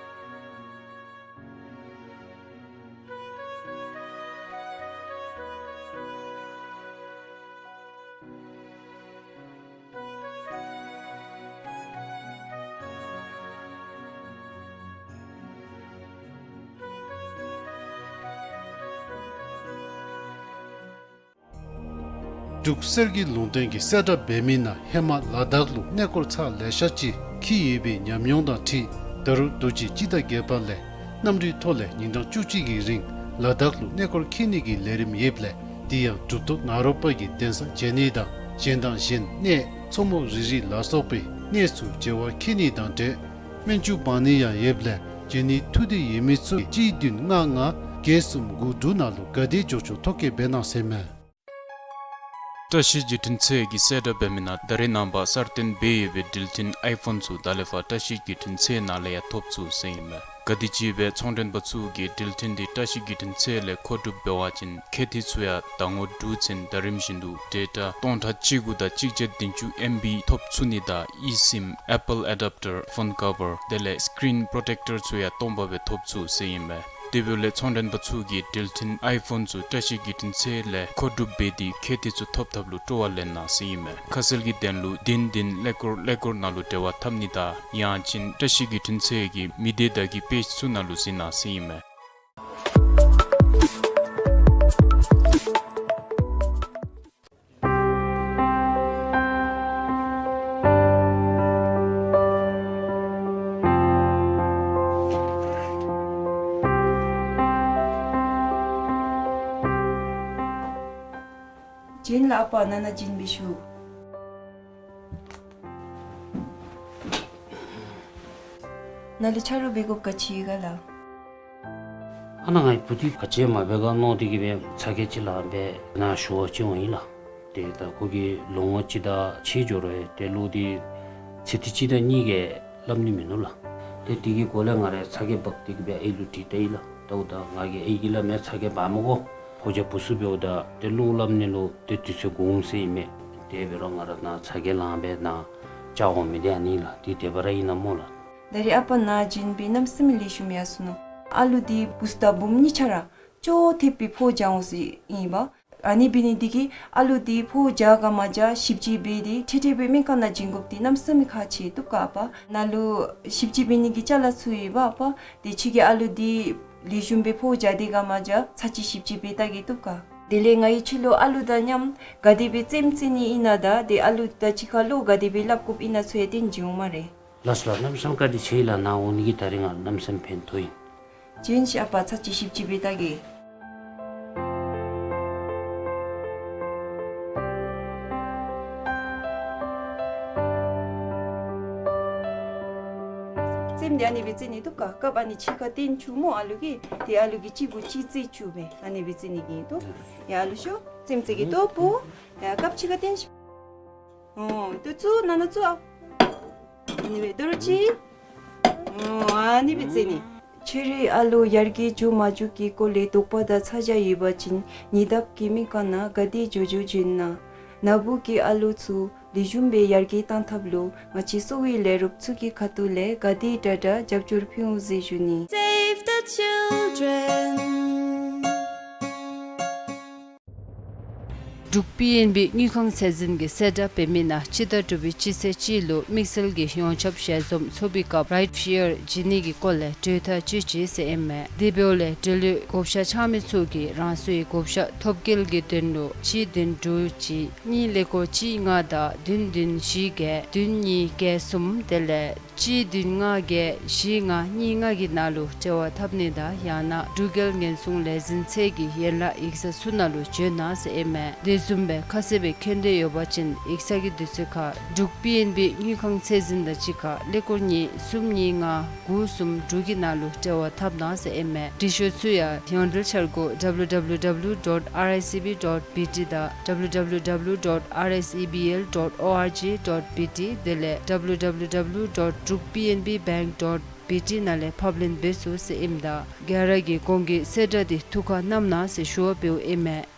འབྲུག་གསེར་གྱི་ལུང་བསྟན་གྱི་གསལ་བསྒྲགས་འབད་མི་ནང་ཧེ་མ་ལ་དྭགས་ལུ་གནས་སྐོར་ཚར་ལེ་ཤ་ཅིག་འཁྱིད་ཡོད་པའི་ཉམས་མྱོང་དང་འཁྲིལ་ད་རུང་རྡོ་རྗེ་སྤྱི་ཟླ་བརྒྱད་པ་ལས་གནམ་གྲུའི་ཐོག་ལས་ཉིན་གྲངས་བཅུ་གཅིག་གི་རིང་ལ་དྭགས་ལུ་གནས་སྐོར་འཁྱིད་ནི་གི་ལས་རིམ་ཡོདཔ་ལས་དེ་ཡང་གྲུབ་ཐོབ་ནཱ་རོ་པ་གི་གདན་ས་མཇལ་ནི་དང་གཞན་དང་གཞན་གནས་མཚོ་མོ་རི་རི་ལ་སོགས་པའི་གནས་ཚུ་མཇལ་བར་འཁྱིད་ནི་དང་འབྲེལ་སྨན་ཆུ་འབག་ནི་ཡང་ཡོདཔ་ལས་མཇལ་ནིའི་ཐུགས་འདོད་ཡོད་མི་ཚུ་གཅིག་བདུན་ལྔ་ལྔ་བརྒྱད་གསུམ་དགུ་དྲུག་ནང་ལུ་ག་དེ་འགྱོ་ཆོག་ཐོ་བཀོད་འབད་གནང་ཟེར་མས། བཀྲ་ཤིས་བརྒྱུད་འཕྲིན་ཚད་ཀྱི་གསལ་བསྒྲགས་འབད་མི་ནང་ད་རེས་ནངས་པ་གསར་བཏོན་འབད་ཡོད་པའི་འགྲུལ་འཕྲིན་ཨའི་ཕོན་ཚུ་ད་ལས་ཕར་བཀྲ་ཤིས་བརྒྱུད་འཕྲིན་ཚད་ནང་ལས་ཡང་ཐོབ་ཚུགས་ཟེར་ཨིན་མས། ག་དེམ་ཅིག་སྦེ་ཚོང་མགྲོན་པ་ཚུ་གིས་འགྲུལ་འཕྲིན་དེ་བཀྲ་ཤིས་བརྒྱུད་འཕྲིན་ཚད་ལས་མཁོ་སྒྲུབ་འབད་བ་ཅིན་ཁེ་ཏི་ཚུ་ཡང་ཟླ་ངོ་དྲུག་ཚུན་ཟླ་རིམ་བཞིན་དུ་ཌེ་ཊ་སྟོང་ཕྲག་གཅིག་དགུ་དང་གཅིག་བརྒྱ་བདུན་ཅུ་ཨེམ་བི་ཐོབ་ཚུགས་ནི་དང་ཨི་སིམ་ཨེ་པཱལ་ཨེ་ཌབ་ཊར་ཕོན་ཀ་བར་དེ་ལས་སི་ཀི་རིན་པོརོ་ཊེཀ་ཊར་ཚུ་ཡང་སྟོང་པ་སྦེ་ཐོབ་ཚུགས་ཟེར་ཨིན་མས། དེ་འབདཝ་ལས་ཚོང་མགྲོན་པ་ཚུ་གིས་འགྲུལ་འཕྲིན་ཨའི་ཕོན་ཚུ་བཀྲ་ཤིས་བརྒྱུད་འཕྲིན་ཚད་ལས་མཁོ་སྒྲུབ་འབད་དེ་ཁེ་ཏི་ཚུ་ཐོབ་ཐབས་ལུ་སྤྲོ་བ་ལེན་གནང་ཟེར་ཨིན་མས། ཁ་གསལ་གྱི་དོན་ལུ་བདུན་བདུན་ཀླད་ཀོར་ཀླད་ཀོར་ནང་ལུ་འབྲེལ་བ་འཐབ་ནི་དང་ཡང་ཅིན་བཀྲ་ཤིས་བརྒྱུད་འཕྲིན་ཚད་ཀྱི་མི་སྡེ་བརྡ་བརྒྱུད་པེཇ་ཚུ་ནང་ལུ་གཟིགས་གནང་ཟེར་ཨིན་མས། བྱིན་ལ་ཨ་པ་ནཱ་ནཱ་བྱིན་སྦེ་ཞུ། ནཱ་ལུ་ཆ་རོགས་འབད་དགོཔ་ག་ཅི་ཡོད་ག་ལགས། ཨ་ནཱ་ངེའི་བུ་འདི་ག་ཅི་མ་འབད་ག་མནོ་སྟེ་གིས་སྦེ་ཚ་གྱང་ཅིག་ལང་སྦེ་ནཱ་ཞུ་བར་བྱོན་འོང་ཡི་ལགས། ཏེ་ད་ཁོ་གིས་ལོ་ངོ་གཅིག་དང་ཕྱེད་འགྱོ་རུང་ཏེ་ལོ་འདི་ཚེ་ཐིག་གཅིག་དང་གཉིས་ཀྱི་སླབ་ནི་མིན་ནུག་ལགས། ཏེ་དེ་གི་སྒོ་ལས་ང་ར་ཚ་གྱང་འབག་སྟེ་གི་སྦེ་ཨའི་ལུ་དྲིས་ད་ཡི་ལགས། ད་འོ་ད་ང་གིས་ཨའི་གི་སླབ་མས། ཚ་གྱང་འབག་མི་དགོ། ཕོ་རྒྱས་བུ་ཚུ་འབདཝ་ད་ཏེ་གློ་སླབ་ནི་ལུ་ཏེ་དུས་ཚོད་འགོར་འོང་ཟེར་ཨིན་མས། དེ་འབད་རུང་ང་ར་ནཱ་ཚ་གྱང་ལངས་སྦེ་ནཱ་བཅར་འོང་མི་འདི་ཨ་ནི་ལགས། འདི་དེ་སྦེ་ར་ཨིན་ན་སྨོ་ལགས། ད་རེས་ཨ་པ་ནཱ་བྱོན་སྦེ་གནམ་མེད་ས་མེད་ལེགས་ཤོམ་ཡར་སོ་ནུག། ཨ་ལུ་འདི་བུཚ་དང་བུམོ་གཉིས་ཆ་ར་ཅོག་འཐདཔ་སྦེ་ཕོཝ་རྒྱག་འོང་ཟེར་ཨིན་པས། ཨ་ནི་འབད་ནི་འདི་གིས་ཨ་ལུ་འདི་ཕོཝ་རྒྱག་ག་མ་རྒྱག་ཞིབ་དཔྱད་འབད་དེ་འཕྲལ་འཕྲལ་སྦེ་སྨན་ཁང་ནང་བྱིན་དགོཔ་འདི་གནམ་མེད་ས་མེད་ཁག་ཆེ་བཏུབ་ག་ཨ་པ། ནཱ་ལུ་ཞིབ་དཔྱད་འབད་ནི་གི་ཅ་ལ་ཚུ་ཡོད་པ་ཨ་པ། དེ་ཁྱོད་ཀྱིས་ཨ་ལུ་འདི་ལེགས་ཤོམ་སྦེ་ཕོཝ་རྒྱག་སྟེ་ག་མ་རྒྱག་ཚར་གཅིག་ཞིབ་དཔྱད་འབད་བལྟ་གེ་བཏུབ་ག། དེ་ལས་ང་གིས་ཁྱོད་ལུ་ཨ་ལུ་དང་མཉམ་ག་དེ་སྦེ་རྩེདམོ་རྩེ་ནི་ཨིན་ན་དང་དེ་ཨ་ལུ་དང་གཅིག་ཁར་བློ་ག་དེ་སྦེ་སླབ་དགོཔ་ཨིན་ན་ཚུ་ཡང་སྟོན་བྱིན་འོང་སྨ་རེ། ལགས་སོ་ལགས། གནམ་མེད་ས་མེད་བཀའ་དྲིན་ཆེ་ལགས། ནཱ་འོང་ནི་གིས་ད་རིས་ང་གནམ་མེད་ས་མེད་ཕན་ཐོགས་ཡི། བྱོན་ཤིག་ཨ་པ། ཚར་གཅིག་ཞིབ་དཔྱད་འབད་བལྟ་གེ། རྩེདམོ་འདི་ཨ་ནི་སྦེ་རྩེ་ནི་བཏུབ་ག། རྐངམ་ཨ་ནི་གཅིག་ཁར་བཏོན་བཅུག་སྨོ་ཨ་ལུ་གིས། ཏེ་ཨ་ལུ་གིས་གཅིག་གུ་གཅིག་རྩེ་བཅུག་སྦེ་ཨ་ནི་སྦེ་རྩེ་ནི་གི་བཏུབ། ཡ་ཨ་ལུ་ཤོག། རྩེདམོ་རྩེ་གེ་བཏུབ་པོ། ཡ་རྐངམ་གཅིག་ཁར་བཏོན་ཤིག། ཨོ་ཏེ་བཙུགས། ནང་ན་བཙུགས་ཨ། ཨ་ནི་སྦེ་དོ་རུང་གཅིག། ཨོ་ཨ་ནི་སྦེ་རྩེ་ནི། ཁྱོད་རའི་ཨ་ལོ་ཡར་རྒྱས་འགྱོ་མ་འགྱོ་གི་སྐོར་ལས་དོགས་པ་དང་ཚ་གྱང་ཡོད་པ་ཅིན་ཉེ་འདབས་ཀྱི་སྨན་ཁང་ནང་ག་དེ་མགྱོགས་མགྱོགས་བྱོན་གནང་། ན་བུ་གི་ཨ་ལོ་ཚུ་ལེགས་ཤོམ་སྦེ་ཡར་རྒྱས་བཏང་ཐབས་ལུ་ང་བཅས་གསོ་བའི་ལས་རོགསཔ་ཚུ་གི་ཁ་ཐུག་ལས་ག་དེ་དྲག་དྲག་རྒྱབ་སྐྱོར་ཕུལ་འོང་ཟེར་ཞུ་ནི། Save the children. འབྲུག་པི་ཨེན་བི་དངུལ་ཁང་ཚད་འཛིན་གྱིས་གསལ་བསྒྲགས་འབད་མི་ནང་སྤྱི་ཟླ་དྲུག་པའི་སྤྱི་ཚེས་གཅིག་ལུ་དམིགས་བསལ་གྱི་ཡོངས་ཁྱབ་ཞལ་འཛོམས་ཚོགས་པའི་སྐབས་རའིཌ་ཕི་ཡར་བྱིན་ནི་གི་སྐོར་ལས་གྲོས་ཐག་བཅད་ཅི་ཟེར་ཨིན་མས། དེ་འབདཝ་ལས་འབྲེལ་ཡོད་བགོ་བཤའ་འཆང་མི་ཚུ་གིས་རང་སོའི་བགོ་བཤའ་ཐོབ་སྐལ་གྱི་དོན་ལུ་གཅིག་བདུན་དྲུག་གཅིག་གཉིས་ཀླད་ཀོར་གཅིག་ལྔ་དང་བདུན་བདུན་བཞི་བརྒྱད་བདུན་གཉིས་བརྒྱད་གསུམ་དེ་ལས་གཅིག་བདུན་ལྔ་བརྒྱད་བཞི་ལྔ་གཉིས་ལྔ་གི་ནང་ལུ་འབྲེལ་བ་འཐབ་ནི་དང་ཡང་ན་འབྲུག་རྒྱལ་ཉེན་སྲུང་ལས་འཛིན་ཚད་ཀྱི་ཡན་ལག་ཡིག་ཚང་ཚུ་ནང་ལུ་བྱོན་གནང་ཟེར་ཨིན་མས། དེ་བཟུམ་སྦེ་ཁ་གསལ་སྦེ་མཁྱེན་འདོད་ཡོད་པ་ཅིན་ཡིག་ཚང་གི་དུས་ཚོད་ཁར་འབྲུག་པི་ཨེན་བི་དངུལ་ཁང་ཚད་འཛིན་དང་གཅིག་ཁར་ཀླད་ཀོར་གཉིས་གསུམ་གཉིས་ལྔ་དགུ་གསུམ་དྲུག་གི་ནང་ལུ་འབྲེལ་བ་འཐབ་གནང་ཟེར་ཨིན་མས། འབྲི་ཤོག་ཚུ་ཡང་ཡོངས་འབྲེལ་འཆར་སྒོ་W W W dot R S E B dot B T དང་W W W dot R S E B L dot org dot B T དེ་ལས W W W dot drukpnbbank dot B T ནང་ལས་ཕབ་ལེན་འབད་ཚུགས་ཟེར་ཨིནམ་ད་ག་ར་གིས་གོང་གི་གསལ་བསྒྲགས་འདི་ཐུགས་ཁར་བསྣམ་གནང་ཟེར་ཞུ་བ་འབདཝ་ཨིན་མས།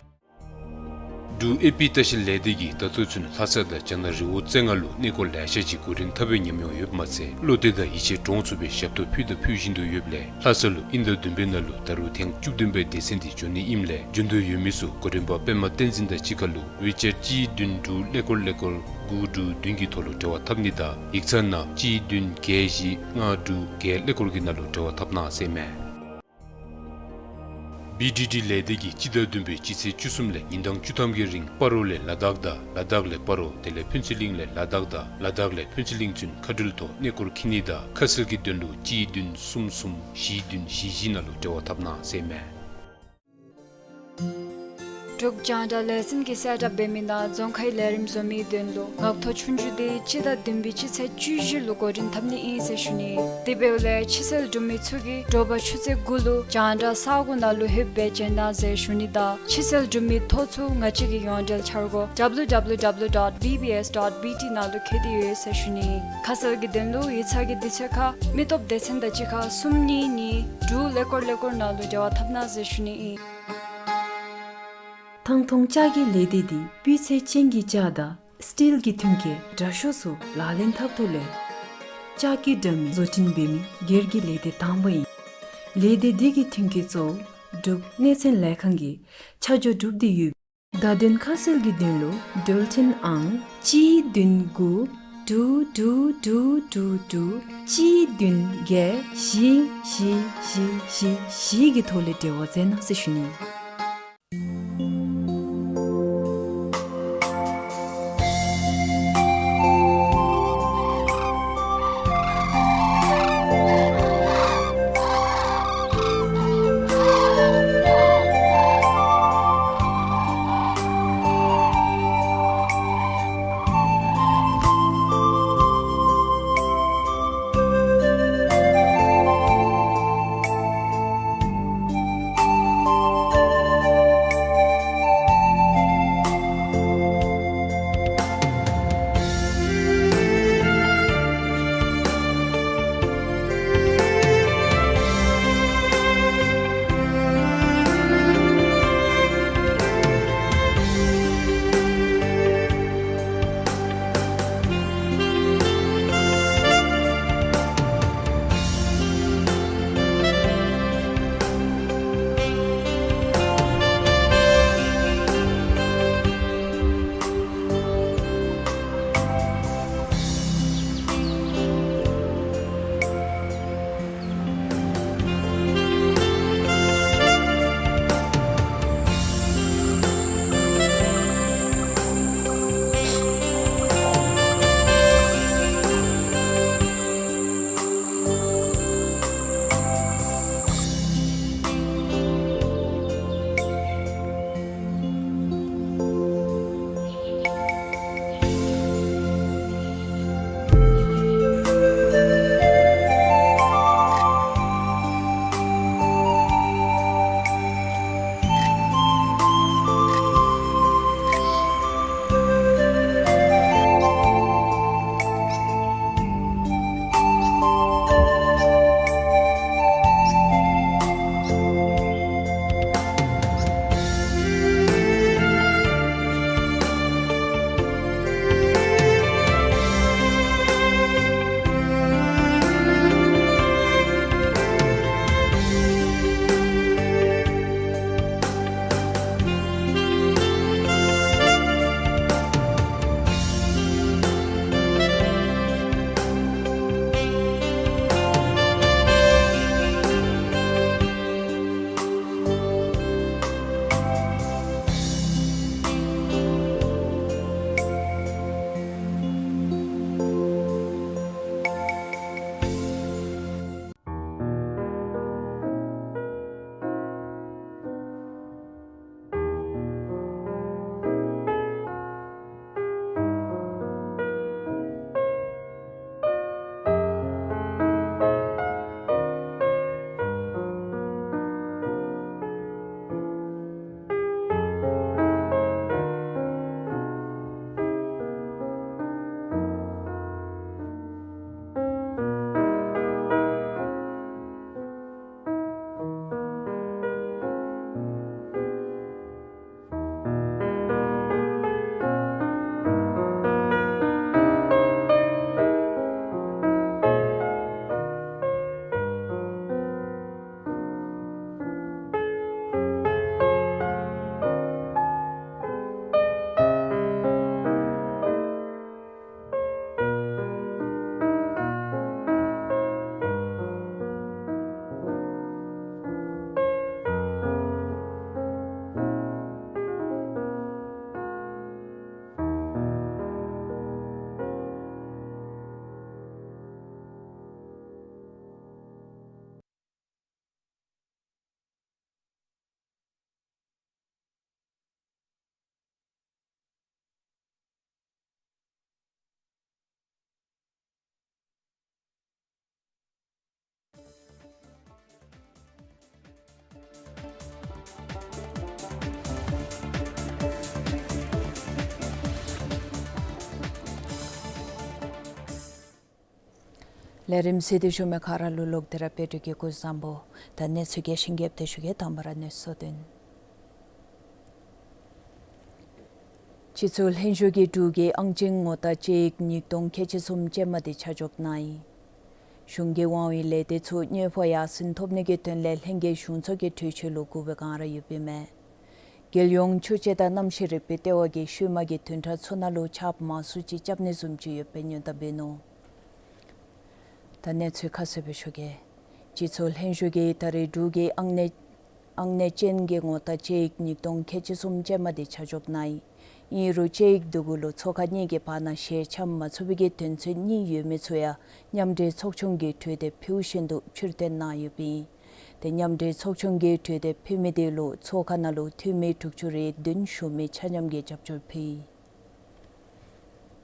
འབྲུག་ཨེ་པི་ལྟ་བཤལ་ལས་སྡེ་གིས་ད་ལྟོ་ཚུན་ལྷ་ས་དང་རྒྱ་ནག་རི་བོ་རྩེ་ལྔ་ལུ་གནས་སྐོར་ལེ་ཤ་ཅིག་གོ་རིམ་འཐབ་པའི་ཉམས་མྱོང་ཡོདཔ་མ་ཚད་བློ་གཏད་དང་ཡིད་ཆེས་འདྲོངས་ཚུགས་པའི་ཞབས་ཏོག་ཕུལ་དང་ཕུལ་བཞིན་དུ་ཡོདཔ་ལས་ལྷ་ས་ལུ་དབྱིན་ཟླ་བདུན་པའི་ནང་ལུ་ད་རུང་ཐེངས་བཅུ་བདུན་པའི་སྡེ་ཚན་འདི་འབྱོན་ནི་ཨིནམ་ལས་འབྱོན་འདོད་ཡོད་མི་ཚུ་གོ་རིམ་པ་པདྨ་བསྟན་འཛིན་དང་གཅིག་ཁར་ལུ་ཝི་ཅེཊ་གཅིག་བདུན་དྲུག་ཀླད་ཀོར་ཀླད་ཀོར་དགུ་དྲུག་བདུན་གྱི་ཐོག་ལུ་འབྲེལ་བ་འཐབ་ནི་དང་ཡིག་ཚང་ནང་གཅིག་བདུན་བརྒྱད་བཞི་ལྔ་དྲུག་བརྒྱད་ཀླད་ཀོར་གྱི་ནང་ལུ་འབྲེལ་བ་འཐབ་གནང་ཟེར་ཨིན་མས། བི་ཌི་ཌི་ལས་སྡེ་གིས་སྤྱི་ཟླ་བདུན་པའི་སྤྱི་ཚེས་བཅུ་གསུམ་ལས་ཉིན་གྲངས་བཅུ་ཐམ་གྱི་རིང་སྤ་རོ་ལས་ལ་དྭགས་དང་ལ་དྭགས་ལས་སྤ་རོ་དེ་ལས་ཕུན་ཚོགས་གླིང་ལས་ལ་དྭགས་དང་ལ་དྭགས་ལས་ཕུན་ཚོགས་གླིང་ཚུན་མཁའ་འགྲུལ་ཐོག་གནས་སྐོར་འཁྱིད་ནི་དང་ཁ་གསལ་གྱི་དོན་ལུ་གཅིག་བདུན་གསུམ་གསུམ་བཞི་བདུན་བཞི་བཞི་ནང་ལུ་འབྲེལ་བ་འཐབ་གནང་ཟེར་ཨིན་མས། འབྲུག་རྒྱང་བསྒྲགས་ལས་འཛིན་གྱིས་གསལ་བསྒྲགས་འབད་མི་ནང་རྫོང་ཁའི་ལས་རིམ་བཟོ་མིའི་དོན་ལུ་ངག་ཐོག་ཆོས་རྒྱུགས་འདི་སྤྱི་ཟླ་བདུན་པའི་སྤྱི་ཚེས་བཅུ་བཞི་ལུ་གོ་སྒྲིག་འཐབ་ནི་ཨིན་ཟེར་ཞུ་ནི། དེ་འབདཝ་ལས་ཕྱི་སེལ་གྲུབ་མི་ཚུ་གིས་དྲོ་པ་ཆུ་ཚོད་དགུ་ལུ་རྒྱང་བསྒྲགས་ས་སྒོ་ནང་ལུ་ལྷོདཔ་སྦེ་བྱོན་གནང་ཟེར་ཞུ་ནི་དང་ཕྱི་སེལ་གྲུབ་མི་ཐོ་ཚུ་ང་བཅས་ཀྱི་ཡོངས་འབྲེལ་འཆར་སྒོ་W W W dot B B S dot B T ནང་ལུ་བཀོད་དེ་ཡོད་ཟེར་ཞུ་ནི། ཁ་གསལ་གྱི་དོན་ལུ་ཡིག་ཚང་གི་དུས་ཚོད་ཁར་མི་སྟོབས་སྡེ་ཚན་དང་གཅིག་ཁར་གསུམ་གཉིས་གཉིས་དྲུག་ཀླད་ཀོར་ཀླད་ཀོར་ནང་ལུ་འབྲེལ་བ་འཐབ་གནང་ཟེར་ཞུ་ནི་ཨིན། ཐང་འཐུང་ལྕགས་ཀྱི་ལས་སྡེ་འདི་སྤུས་ཚད་ཅན་གྱི་ལྕགས་དང་སི་ཊིལ་གྱི་ཐོན་སྐྱེད་དྲག་ཤོས་ཚུ་ལག་ལེན་འཐབ་ཐོག་ལས་ལྕགས་ཀྱི་དྲ་མིག་བཟོ་སྐྲུན་འབད་མི་སྒེར་གྱི་ལས་སྡེ་དང་པ་ཨིན། ལས་སྡེ་འདི་གི་ཐོན་སྐྱེད་གཙོ་བོ་འབྲུག་གནས་ཚད་ལས་ཁང་གིས་ཆ་འཇོག་གྲུབ་སྟེ་ཡོད། བརྡ་དོན་ཁ་གསལ་གྱི་དོན་ལུ་འགྲུལ་འཕྲིན་ཨང་གཅིག་བདུན་དགུ་དྲུག་དྲུག་དྲུག་དྲུག་དྲུག་གཅིག་བདུན་བརྒྱད་བཞི་བཞི་བཞི་བཞི་བཞི་གི་ཐོག་ལས་འབྲེལ་བ་མཛད་གནང་ཟེར་ཞུ་ནི། ལས་རིམ་གཟིགས་ཏེ་བཞུགས་མི་ག་ར་ལུ་ལོག་སྟེ་ར་དཔལ་སྒྲོན་གྱིས་སྐུ་གཟུགས་བཟང་པོ་དང་གནས་ཚུལ་རྒྱས་ཤིང་རྒྱསཔ་སྦེ་ཞུ་གེ། དང་པ་ར་གནས་ཚུལ་དོན། སྤྱི་ཚོགས་ལྷན་བཞུགས་ཀྱིས་འབྲུག་གི་ཨང་ཅན་ངོ་རྟགས་དཔྱད་ཡིག་ཉིས་སྟོང་ཁལ་གཅིག་གསུམ་ཅན་མ་དེ་ཆ་འཇོག་གནང་ཡི། གཞུང་གི་དབང་བའི་ལས་སྡེ་ཚུ་དངོས་པོ་ཡར་སེང་ཐོབ་ནི་གི་དོན་ལས་ལྷན་རྒྱས་གཞུང་ཚོགས་ཀྱི་གྲོས་ཆོད་ལུ་གུ་བའི་སྒང་ར་ཡོདཔ་ཨིན་མས། རྒྱལ་ཡོངས་ཆུ་དཔྱད་དང་གནམ་གཤིས་རིག་པའི་ལྟེ་བ་གིས་ཤུལ་མ་གི་བདུན་ཕྲག་ཚུ་ནང་ལུ་ཆརཔ་མང་སུ་ཅིག་རྐྱབ་ནི་བཟུམ་ཅིག་ཡོདཔ་སྦེ་ཉེན་བརྡ་འབད་ནུག། ད་གནས་ཚུལ་ཁ་གསལ་སྦེ་ཞུ་གེ། སྤྱི་ཚོགས་ལྷན་བཞུགས་ཀྱིས་ད་རེས་འབྲུག་གི་ཨང་གནས་ཨང་གནས་ཅན་གྱི་ངོ་རྟགས་དཔྱད་ཡིག་ཉིས་སྟོང་ཁལ་གཅིག་གསུམ་ཅན་མ་དེ་ཆ་འཇོག་གནང་ཡི། ཨིན་རུང་དཔྱད་ཡིག་འདི་གུ་ལུ་ཚོགས་ཁང་གཉིས་ཀྱི་བར་ན་ཞལ་འཆམ་མ་ཚུགས་པའི་གི་དོན་ཚན་གཉིས་ཡོད་མི་ཚུ་ཡང་མཉམ་འབྲེལ་ཚོགས་ཆུང་གིས་གྲོས་འདེབས་ཕུལ་བཞིན་དུ་ཕྱིར་བཏོན་གནང་ཡོདཔ་ཨིན། ཏེ་མཉམ་འབྲེལ་ཚོགས་ཆུང་གིས་གྲོས་འདེབས་ཕུལ་མི་དེ་ལུ་ཚོགས་ཁང་ནང་ལུ་འཐུས་མི་དྲུག་ཅུ་རེ་བདུན་ཞུ་མི་ཆ་མཉམ་གྱིས་རྒྱབ་སྐྱོར་ཕུལ་ཡི།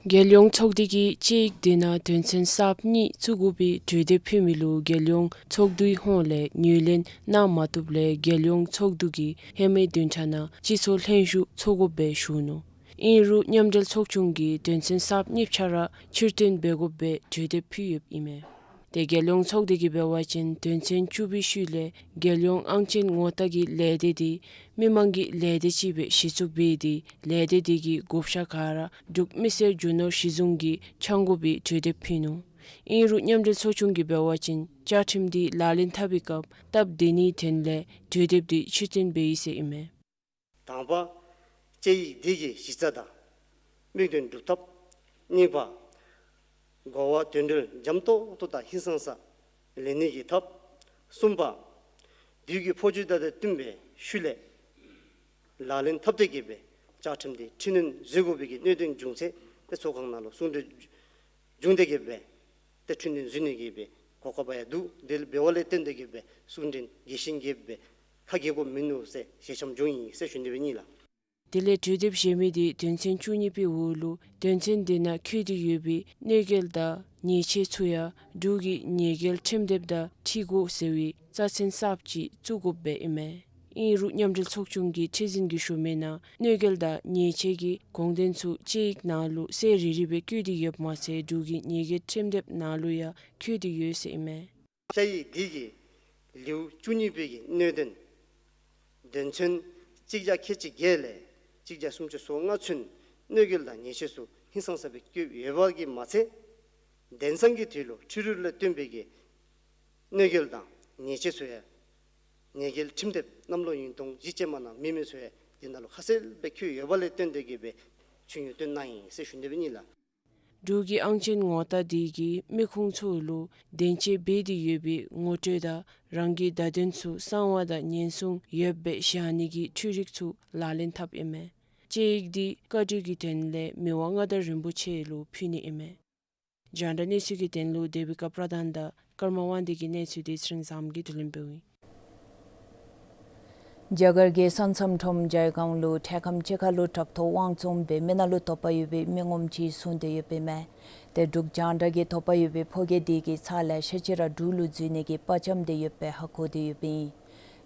རྒྱལ་ཡོངས་ཚོགས་སྡེ་གིས་དཔྱད་ཡིག་དེ་ནང་དོན་ཚན་གསརཔ་གཉིས་བཙུགས་དགོ་པའི་གྲོས་འདེབས་ཕུལ་མི་ལུ་རྒྱལ་ཡོངས་ཚོགས་འདུའི་ཧོངས་ལས་ངོས་ལེན་གནང་མ་བཏུབ་ལས་རྒྱལ་ཡོངས་ཚོགས་འདུ་གིས་ཧེ་མའི་བདུན་ཕྲག་ནང་སྤྱི་ཚོགས་ལྷན་བཞུགས་ཚོགས་དགོཔ་སྦེ་ཞུ་ནུག། ཨིན་རུང་མཉམ་འབྲེལ་ཚོགས་ཆུང་གིས་དོན་ཚན་གསརཔ་གཉིས་ཆ་ར་ཕྱིར་བཏོན་འབད་དགོཔ་སྦེ་གྲོས་འདེབས་ཕུལ་ཡོདཔ་ཨིན་མས། ཏེ་རྒྱལ་ཡོངས་ཚོགས་སྡེ་གིས་འབད་བ་ཅིན་དོན་ཚན་བཅུ་པའི་ཤུལ་ལས་རྒྱལ་ཡོངས་ཨང་ཅན་ངོ་རྟགས་ཀྱི་ལས་སྡེ་དེ་མི་མང་གི་ལས་སྡེ་ཅིག་སྦེ་གཞི་བཙུགས་འབད་དེ་ལས་སྡེ་དེ་གི་བགོ་བཤའ་ག་ར་འབྲུག་མི་སེར་རྒྱུ་ནོར་གཞི་བཟུང་གིས་འཆང་དགོ་པའི་གྲོས་འདེབས་ཕུལ་ནུག། ཨིན་རུང་མཉམ་འབྲེལ་ཚོགས་ཆུང་གིས་འབད་བ་ཅིན་བཅའ་ཁྲིམས་དེ་ལག་ལེན་འཐབ་པའི་སྐབས་སྟབས་བདེ་ནིའི་དོན་ལས་གྲོས་འདེབས་དེ་ཕྱིར་བཏོན་འབད་ཡི་ཟེར་ཨིན་མས། དང་པ། དཔྱད་ཡིག་འདི་གི་གཞི་རྩ་དང་དམིགས་དོན་སྒྲུབ་ཐབས། གཉིས་པ། གོ་བ་དོན་འགྲེལ་འཇམ་ཏོག་ཏོ་དང་ཧིང་སངས་ས་ལེན་ནི་གི་ཐབས། གསུམ་པ། དུས་ཀྱི་འཕོ་འགྱུར་དང་བསྟུན་པའི་ཤུལ་ལས་ལག་ལེན་འཐབ་སྟེ་གི་སྦེ་བཅའ་ཁྲིམས་དེ་འཕྲི་སྣོན་བཟོ་དགོ་པའི་གི་གནད་དོན་བྱུང་ཚེ་ཏེ་ཚོགས་ཁང་ནང་ལུ་གསུང་གྲོས་བྱུང་སྟེ་གི་སྦེ་ཏེ་འཕྲི་སྣོན་བཟོ་ནི་གི་སྦེ་གོ་སྐབས་ཡང་འདུག། དེ་འབདཝ་ལས་བརྟེན་ཏེ་གི་སྦེ་གསུང་འཕྲིན་རྒྱས་ཤིང་རྒྱསཔ་སྦེ་ཁ་གྱེས་དགོཔ་མིན་ནུག་ཟེར་ཞལ་འཆམ་བྱུང་ཡི་ཟེར་ཞུ་ནི་སྦེ་ཨིན་ལགས། དེ་ལས་གྲོས་འདེབས་གཞན་མི་དེ་དོན་ཚན་བཅུ་གཉིས་པའི་འོག་ལུ་དོན་ཚན་དེ་ནང་འཁོད་དེ་ཡོད་པའི་གནོད་འགེལ་དང་ཉེས་ཆད་ཚུ་ཡང་འབྲུག་གི་ཉེས་འགེལ་ཁྲིམས་དེབ་དང་འཁྲིལ་དགོ་ཟེར་བའི་རྩ་ཚན་གསརཔ་ཅིག་བཙུགས་དགོཔ་སྦེ་ཨིན་མས། ཨིན་རུང་མཉམ་འབྲེལ་ཚོགས་ཆུང་གི་ཁྲི་འཛིན་གྱིས་ཞུ་མི་ནང་གནོད་འགེལ་དང་ཉེས་ཆད་ཀྱི་དགོངས་དོན་ཚུ་དཔྱད་ཡིག་ནང་ལུ་གསལ་རི་རི་སྦེ་བཀོད་དེ་ཡོདཔ་མ་ཚད་འབྲུག་གི་ཉེས་འགེལ་ཁྲིམས་དེབ་ནང་ལུ་ཡང་འཁོད་དེ་ཡོད་ཟེར་ཨིན་མས། དཔྱད་ཡིག་འདི་གི་ལེའུ་བཅུ་གཉིས་པའི་གི་གནད་དོན་དོན་ཚན་གཅིག་བརྒྱ་ཁལ་གཅིག་བརྒྱད་ལས་གཅིག་བརྒྱ་སུམ་ཅུ་སོ་ལྔ་ཚུན་གནོད་འགེལ་དང་ཉེས་ཆད་ཚུ་ཧིང་སངས་ས་སྦེ་བཀོད་ཡོད་པ་གིས་མ་ཚད་དེང་སང་གི་དུས་ལུ་འཕྲུལ་རིག་ལས་བཏོན་པའི་གི་གནོད་འགེལ་དང་ཉེས་ཆད་ཚུ་ཡང་ཉེས་འགེལ་ཁྲིམས་དེབ་གནམ་ལོ་ཉིས་སྟོང་བཞི་ཅན་མ་ནང་མེད་མི་ཚུ་ཡང་དེ་ནང་ལུ་ཁ་གསལ་སྦེ་འཁོད་ཡོད་པ་ལས་བརྟེན་ཏེ་གི་སྦེ་ཆུ་ཉུ་བཏོན་གནང་ཡི་ཟེར་ཞུ་ནི་སྦེ་ཨིན་ལགས། འབྲུག་གི་ཨང་ཅན་ངོ་རྟགས་དེ་གིས་མི་ཁུངས་ཚུ་ལུ་བདེན་དཔྱད་འབད་དེ་ཡོད་པའི་ངོ་སྤྲོད་དང་རང་གི་བརྡ་དོན་ཚུ་གསང་བ་དང་ཉེན་སྲུང་ཡོདཔ་སྦེ་བཞག་ནི་གི་འཕྲུལ་རིག་ཚུ་ལག་ལེན་འཐབ་ཨིན་མས། དཔྱད་ཡིག་འདི་བཀའ་འཁྲོལ་གྱི་དོན་ལས་མི་དབང་མངའ་བདག་རིན་པོ་ཆེ་ལུ་ཕུལ་ནི་ཨིན་མས། རྒྱང་བསྒྲགས་གནས་ཚུལ་གྱི་དོན་ལུ་དེ་བི་ཀ་པྲ་དྷན་དང་ཀརྨ་དབང་འདུས་ཀྱི་གནས་ཚུལ་དེ་ཚེ་རིང་བཟངམོ་གིས་བསྡུ་ལེན་འབདཝ་ཨིན། རྒྱ་གར་གྱི་ས་མཚམས་ཁྲོམ་ཇའི་གཱོན་ལུ་འཕྲལ་ཁམས་ཅིག་ཁར་ལུ་དྲག་ཐོག་དབང་བཙོང་འབད་མི་ནང་ལུ་དོགས་པ་ཡོད་པའི་མི་ངོམ་ཅིག་བཟུང་སྟེ་ཡོདཔ་ཨིན་མས། ཏེ་འབྲུག་རྒྱང་བསྒྲགས་ཀྱིས་དོགས་པ་ཡོད་པའི་ཕོ་རྒྱས་དེ་གིས་ཚར་ལེ་ཤ་ཅིག་ར་འབྲུག་ལུ་འཛུལ་ནི་གི་དཔའ་བཅམ་སྟེ་ཡོདཔ་སྦེ་ཧ་གོ་སྟེ་ཡོདཔ་ཨིན།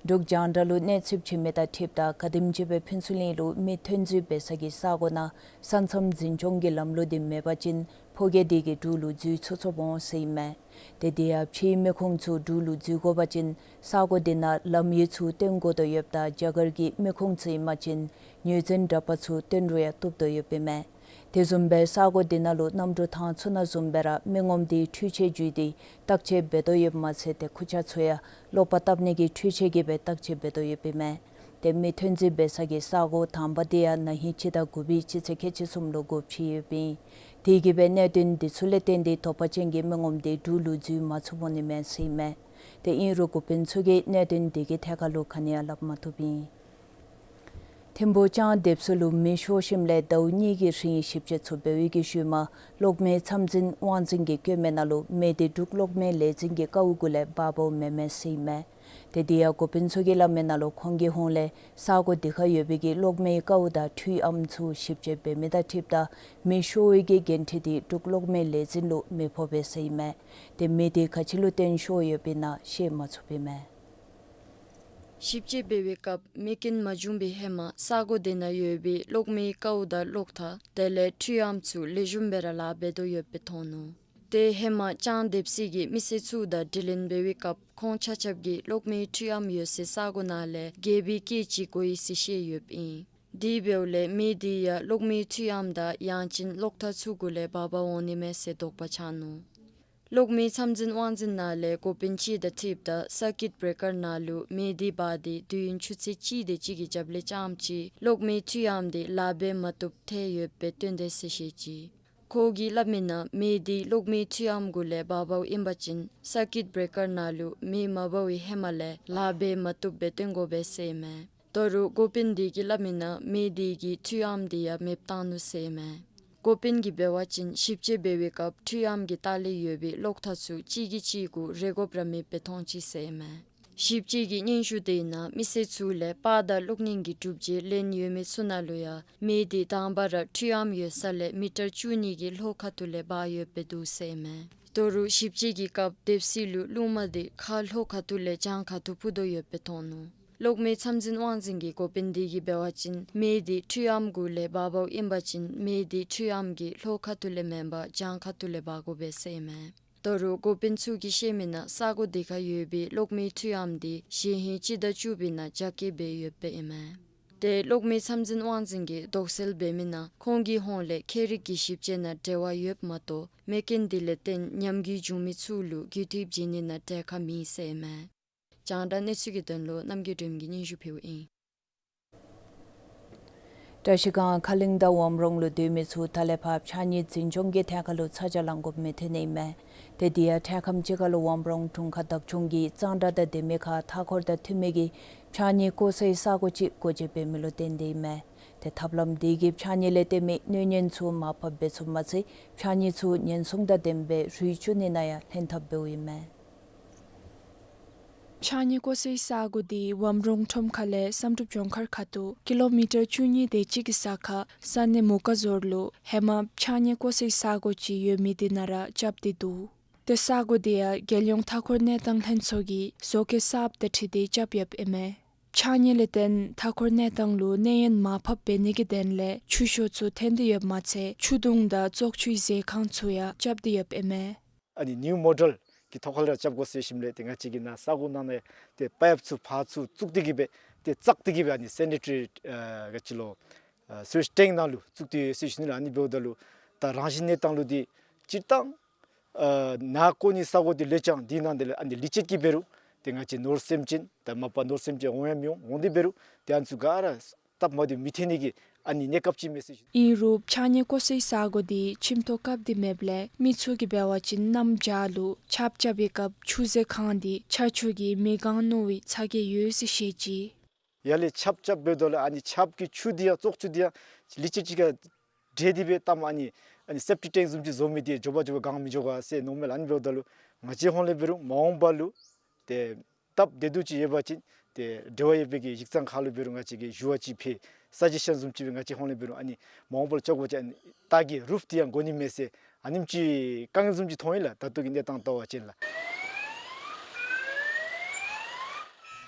འབྲུག་རྒྱང་བསྒྲགས་ལུ་གནས་ཚུལ་བྱིན་མི་དང་འཁྲིལཝ་ད་ག་དེམ་ཅིག་སྦེ་ཕུན་ཚོགས་གླིང་ལུ་མི་ཐོན་འཛུལ་འབད་ས་གི་ས་གོ་ནང་ས་མཚམས་འཛིན་སྐྱོང་གི་ལམ་ལུགས་དེ་མེད་པ་ཅིན་ཕོ་རྒྱས་དེ་གིས་འབྲུག་ལུ་འཛུལ་ཚུགས་ཚུགསཔ་འོང་ཟེར་ཨིན་མས། ཏེ་དེ་ཡང་ཕྱིའི་མི་ཁུངས་ཚུ་འབྲུག་ལུ་འཛུལ་དགོ་པ་ཅིན་ས་གོ་དེ་ནང་ལམ་ཡིག་ཚུ་སྟོན་དགོ་དོ་ཡོདཔ་ད་རྒྱ་གར་གྱི་མི་ཁུངས་ཚུ་ཨིན་པ་ཅིན་ངོས་འཛིན་འདྲ་པ་ཚུ་སྟོན་རུང་ཡང་བཏུབ་དོ་ཡོདཔ་ཨིན་མས། དེ་བཟུམ་སྦེ་ས་གོ་དེ་ནང་ལུ་གནམ་གྲུ་ཐང་ཚུ་ནང་བཟུམ་སྦེ་ར་མི་ངོམ་དེ་འཕྲུལ་ཆས་བརྒྱུད་དེ་བརྟག་དཔྱད་འབད་དོ་ཡོདཔ་མ་ཚད་ཏེ་ཁུར་ཆ་ཚུ་ཡང་གློག་པར་བཏབ་ནི་གི་འཕྲུལ་ཆས་ཀྱིས་སྦེ་བརྟག་དཔྱད་འབད་དོ་ཡོདཔ་ཨིན་མས། ཏེ་མི་ཐོན་འཛུལ་འབད་ས་གི་ས་གོ་དང་པ་དེ་ཡང་ན་ཧིང་སྤྱི་ཟླ་དགུ་པའི་སྤྱི་ཚེས་ཁལ་གཅིག་གསུམ་ལུ་འགོ་ཁྲིད་ཡོདཔ་ཨིན། དེ་གིས་སྦེ་གནད་དོན་དེ་ཚུ་ལས་བརྟེན་ཏེ་དོགས་པ་ཅན་གྱི་མི་ངོམ་དེ་འབྲུག་ལུ་འཛུལ་མ་ཚུགསཔ་འོང་ནི་མས་ཟེར་ཨིན་མས། ཏེ་ཨིན་རུང་འགོ་དཔོན་ཚུ་གིས་གནད་དོན་དེ་གི་ཐད་ཁར་ལུ་ག་ནི་ཡང་སླབ་མ་བཏུབ་ཨིན། ཐིམ་ཕུག་ལྕང་འདེབས་ས་ལུ་མེ་ཤོར་ཞིནམ་ལས་ཟླཝ་གཉིས་ཀྱི་རིང་ཞིབ་དཔྱད་ཚུ་འབད་བའི་གི་ཤུལ་མ་གློག་མེའི་མཚམས་འཛིན་དབང་འཛིན་གྱིས་བཀོད་མི་ནང་ལུ་མེ་དེ་འབྲུག་གློག་མེའི་ལས་འཛིན་གྱི་ཀཝ་གུ་ལས་འབག་འབགཔ་མེན་མས་ཟེར་ཨིན་མས། ཏེ་དེ་ཡང་འགོ་དཔོན་ཚུ་གིས་སླབ་མི་ནང་ལུ་ཁོང་གི་ཧོངས་ལས་ས་གོ་དེ་ཁར་ཡོད་པའི་གི་གློག་མེའི་ཀཝ་དང་འཕྲུལ་ཨམ་ཚུ་ཞིབ་དཔྱད་འབད་མི་དང་འཁྲིལཝ་ད་མེ་ཤོར་བའི་གི་འགན་འཁྲི་དེ་འབྲུག་གློག་མེའི་ལས་འཛིན་ལུ་མི་ཕོག་པས་ཟེར་ཨིན་མས། ཏེ་མེ་དེ་ག་ཅི་ལུ་བརྟེན་ཤོར་ཡོདཔ་ཨིན་ན་ཤེས་མ་ཚུགསཔ་ཨིན་མས། ཞིབ་དཔྱད་འབད་བའི་སྐབས་མེ་རྐྱེན་མ་བྱུང་པའི་ཧེ་མ་ས་གོ་དེ་ནང་ཡོད་པའི་གློག་མེའི་ཀཝ་དང་གློག་ཐག་དེ་ལས་འཕྲུལ་ཨམ་ཚུ་ལེགས་ཤོམ་སྦེ་ར་ལཱ་འབད་དོ་ཡོདཔ་སྦེ་མཐོང་ནུག། ཏེ་ཧེ་མ་ལྕང་སྡེབ་སྲིད་ཀྱིས་མི་སེར་ཚུ་དང་དྲི་ལན་འབད་བའི་སྐབས་ཁོང་ཆ་ཁྱབ་ཀྱིས་གློག་མེའི་འཕྲུལ་ཨམ་ཡོད་སའི་ས་གོ་ནང་ལས་རྒྱས་པའི་སྐད་ཅིག་གོ་ཡི་ཟེར་བཤད་ཡོདཔ་ཨིན། དེ་འབདཝ་ལས་མེ་དེ་ཡང་གློག་མེའི་འཕྲུལ་ཨམ་དང་ཡང་ཅིན་གློག་ཐག་ཚུ་གུ་ལས་འབག་འབག་འོང་ནི་མས་ཟེར་དོགས་པ་ཆགས་ནུག། གློག་མེའི་མཚམས་འཛིན་དབང་འཛིན་ནང་ལས་འགོ་དཔོན་ཅིག་དང་འཁྲིལཝ་ད་སར་ཀིཊ་བྲེ་ཀར་ནང་ལུ་མེ་དེ་འབག་སྟེ་དུས་ཡུན་ཆུ་ཚོད་གཅིག་དེ་ཅིག་གི་རྒྱབ་ལས་རྐྱངམ་ཅིག་གློག་མེའི་འཕྲུལ་ཨམ་དེ་ལཱ་འབད་མ་བཏུབ་ཐལ་ཡོདཔ་སྦེ་སྟོན་དེས་ཟེར་བཤད་ཅི། ཁོ་གིས་སླབ་མི་ནང་མེ་དེ་གློག་མེའི་འཕྲུལ་ཨམ་གུ་ལས་འབག་འབགཝ་ཨིན་པ་ཅིན་སར་ཀིཊ་བྲེ་ཀར་ནང་ལུ་མེ་མ་འབག་པའི་ཧེ་མ་ལས་ལཱ་འབད་མ་བཏུབ་སྦེ་སྟོན་དགོ་པས་ཟེར་ཨིན་མས། ད་རུང་འགོ་དཔོན་དེ་གིས་སླབ་མི་ནང་མེ་དེ་གིས་འཕྲུལ་ཨམ་དེ་ཡང་མེདཔ་བཏང་ནུག་ཟེར་ཨིན་མས། འགོ་དཔོན་གྱིས་འབད་བ་ཅིན་ཞིབ་དཔྱད་འབད་བའི་སྐབས་འཕྲུལ་ཨམ་གྱི་ལྟག་ལས་ཡོད་པའི་གློག་ཐག་ཚུ་གཅིག་གིས་གཅིག་གུ་རེག་དགོཔ་ར་མེདཔ་སྦེ་མཐོང་ཅི་ཟེར་ཨིན་མས། ཞིབ་དཔྱད་ཀྱི་སྙན་ཞུ་དེ་ནང་མི་སེར་ཚུ་ལས་པར་དང་གློག་བརྙན་གྱི་གྲུབ་འབྲས་ལེན་ཡོད་མི་ཚུ་ནང་ལུ་ཡང་མེ་དེ་དང་པ་ར་འཕྲུལ་ཨམ་ཡོད་ས་ལས་མི་ཊར་བཅུ་གཉིས་ཀྱི་ལྷོ་ཁ་ཐུག་ལས་འབག་ཡོདཔ་སྦེ་འདུག་ཟེར་ཨིན་མས། ད་རུང་ཞིབ་དཔྱད་ཀྱི་སྐབས་སྡེབ་སྲིད་ལུ་རླུང་མ་དེ་ཁ་ལྷོ་ཁ་ཐུག་ལས་བྱང་ཁ་ཐུག་ཕུ་དོ་ཡོདཔ་སྦེ་མཐོང་ནུག། གློག་མེའི་མཚམས་འཛིན་དབང་འཛིན་གྱི་འགོ་དཔོན་དེ་གིས་འབད་བ་ཅིན་མེ་དེ་འཕྲུལ་ཨམ་གུ་ལས་འབག་འབགཝ་ཨིན་པ་ཅིན་མེ་དེ་འཕྲུལ་ཨམ་གྱི་ལྷོ་ཁ་ཐུག་ལས་མེན་པར་བྱང་ཁ་ཐུག་ལས་འབག་དགོ་པས་ཟེར་ཨིན་མས། ད་རུང་འགོ་དཔོན་ཚུ་གིས་བཤད་མི་ནང་ས་གོ་དེ་ཁར་ཡོད་པའི་གློག་མེའི་འཕྲུལ་ཨམ་དེ་གཞེས་ཧིང་སྤྱི་ཟླ་བཅུ་པའི་ནང་རྒྱ་སྐྱེད་འབད་ཡོདཔ་ཨིན་མས། ཏེ་གློག་མེའི་མཚམས་འཛིན་དབང་འཛིན་གྱིས་དོགས་སེལ་འབད་མི་ནང་ཁོང་གི་ཧོངས་ལས་ཁྱད་རིག་གི་ཞིབ་དཔྱད་ནང་འབྲེལ་བ་ཡོདཔ་མ་གཏོགས་མེ་རྐྱེན་དེ་ལས་བརྟེན་ཉམས་རྒུད་བྱུང་མི་ཚུ་ལུ་རྒུད་འཐུས་བྱིན་ནི་ནང་གྲལ་ཁར་མེད་ཟེར་ཨིན་མས། རྒྱང་བསྒྲགས་གནས་ཚུལ་གྱི་དོན་ལུ་རྣམ་རྒྱལ་སྒྲོལ་མ་གིས་སྙན་ཞུ་ཕུལཝ་ཨིན། བཀྲ་ཤིས་སྒང་ཁ་གླིང་དང་ཝམ་རོང་ལུ་སྡོད་མི་ཚུ་ད་ལས་ཕར་ཕྱགས་སྙིགས་འཛིན་སྐྱོང་གི་ཐད་ཁར་ལུ་ཚ་གྱང་ལང་དགོཔ་མི་ཐོན་ནི་ཨིན་མས། ཏེ་དེ་ཡང་འཕྲལ་ཁམས་ཅིག་ཁར་ལུ་ཝམ་རོང་དྲུང་ཁག་བདག་སྐྱོང་གིས་གཙང་སྦྲ་དང་ལྡན་མི་ཁར་མཐའ་འཁོར་དང་མཐུན་མི་གི་ཕྱགས་སྙིགས་བཀོ་སའི་ས་གོ་ཅིག་སྒོ་འབྱེད་འབད་མི་ལུ་བརྟེན་ཏེ་ཨིན་མས། ཏེ་ཐབས་ལམ་དེ་གིས་ཕྱགས་སྙིགས་ལས་བརྟེན་མི་གནོད་ཉེན་ཚུ་མར་ཕབ་འབད་ཚུགསཔ་མ་ཚད་ཕྱགས་སྙིགས་ཚུ་ཉེན་སྲུང་དང་ལྡནམ་སྦེ་རུལ་བཅུག་ནི་ནང་ཡང་ལྷན་ཐབས་འབདཝ་ཨིན་མས། ཕྱགས་སྙིགས་བཀོ་སའི་ས་གོ་དེ་ཝམ་རོང་ཁྲོམ་ཁ་ལས་བསམ་གྲུབ་ལྗོངས་མཁར་ཁ་ཐུག་ཀི་ལོ་མི་ཊར་བཅུ་གཉིས་དེ་ཅིག་གི་ས་ཁར་ས་གནས་མུ་ཀ་ཟོར་ལུ་ཧེ་མ་ཕྱགས་སྙིགས་བཀོ་སའི་ས་གོ་ཅིག་ཡོད་མི་དེ་ནང་ར་རྐྱབ་སྟེ་འདུག། ཏེ་ས་གོ་དེ་ཡང་རྒྱལ་ཡོངས་མཐའ་འཁོར་གནས་སྟངས་ལྷན་ཚོགས་ཀྱིས་བཟོ་བཀོད་གསརཔ་དང་འཁྲིལ་ཏེ་རྐྱབ་ཡོདཔ་ཨིན་མས། ཕྱགས་སྙིགས་ལས་བརྟེན་མཐའ་འཁོར་གནས་སྟངས་ལུ་གནོད་ཡོན་མར་ཕབ་འབད་ནི་གི་དོན་ལས་ཆུ་ཤོག་ཚུ་འཐེན་ཏེ་ཡོདཔ་མ་ཚད་ཆུ་དུང་དང་བཙོག་ཆུའི་ཟས་ཁང་ཚུ་ཡང་རྐྱབ་སྟེ་ཡོདཔ་ཨིན་མས། ཨ་ནི་ནིའུ་མོ་ཌེལ་གྱི་ཐོག་ཁར་ར་རྐྱབ་དགོ་ཟེར་ཞིནམ་ལས་ཏེ་ང་བཅས་ཀྱི་ནཱ་ས་གོ་ནང་ན་ཏེ་པའིཔ་ཚུ་ཕར་ཚུར་བཙུགས་ཏེ་གི་སྦེ་ཏེ་བཙགས་ཏེ་གི་སྦེ་ཨ་ནི་སེ་ནི་ཊ་རི་ཨ་ག་ཅི་ལོ་ཨ་སུ་ཝེཇ་ཊེངཀ་ནང་ལུ་བཙུགས་ཏེ་ཡོད་ཟེར་ཞུ་ནི་ལགས། ཨ་ནི་འབདཝ་ད་ལུ་ད་རང་བཞིན་གནས་སྟངས་ལུ་འདི་སྤྱིར་བཏང་ཨ་ནཱ་བཀོ་ནི་ས་གོ་འདི་ལུ་ཡང་འདི་ནང་འདི་ལུ་ཨ་ནི་ལི་ཅིཊ་ཀྱིས་འབད་རུང་ཏེ་ང་བཅས་ནོར་སེམས་ཅན་ད་མ་པ་ནོར་སེམས་ཅན་འོང་ཡང་མི་འོང་འོང་སྟེ་འབད་རུང་ཏེ་ཨ་ནི་ཚུ་ག་ར་སྟབས་མ་བདེཝ་མི་ཐོན་ནི་གི་ཨ་ནི་གནས་སྐབས་ཅིག་མས་ཟེར་ཞུ། ཨིན་རུང་ཕྱགས་སྙིགས་བཀོ་སའི་ས་གོ་འདི་ཁྱིམ་ཐོག་བཀབ་སྟེ་མེདཔ་ལས་མི་ཚུ་གིས་འབད་བ་ཅིན་གནམ་བྱཱར་ལུ་ཆརཔ་རྐྱབ་པའི་སྐབས་ཆུ་ཟས་ཁང་འདི་ཆར་ཆུ་གིས་མེ་གང་ནོར་བའི་ཚ་གྱང་ཡོད་ཟེར་བཤད་ཅི། ཡར་ལས་ཆརཔ་རྐྱབ་འབདཝ་ད་ལུ་ཨ་ནི་ཆརཔ་གི་ཆུ་འདི་ཡང་བཙོག་ཆུ་འདི་ཡང་ལི་ཅིཊ་ཅིག་ཁར་འདྲེས་ཏེ་སྦེ་བཏངམ་ཨ་ནི་ཨ་ནི་སེབ་ཊིག་ཊེངཀ་བཟུམ་ཅིག་བཟོ་མི་འདི་མགྱོགས་པ་མགྱོགས་པ་གང་མི་འགྱོ་ག་ཟེར་མནོཝ་མས་ལགས། ཨ་ནི་འབདཝ་ད་ལུ་ང་བཅས་ཧོངས་ལས་འབད་རུང་མ་འོངས་པ་ལུ་ཏེ་སྟབས་བདེ་སྡུག་ཅིག་ཡོད་པ་ཅིན་ཏེ་འབྲེལ་བ་ཡོད་པའི་གི་གཞི་རྩ་ཁར་ལུ་འབད་རུང་ང་བཅས་ཀྱིས་ཞུ་བ་ཅིག་ཕུལ་སཱ་ཇེ་ཤཱན་བཟུམ་ཅིག་སྦེ་ང་བཅས་ཧོངས་ལས་འབད་རུང་ཨ་ནི་མ་འོངས་པ་ལུ་ལྕོགས་པ་ཅིན་ཨ་ནི་ལྟག་གི་རུཕ་འདི་ཡང་དགོ་ནི་མས་ཟེར་ཨ་ནེམ་ཅིག་དཀའ་ངལ་བཟུམ་ཅིག་མཐོང་ཡི་ལགས། ད་ལྟོ་གི་གནས་སྟངས་ལྟ་བ་ཅིན་ལགས།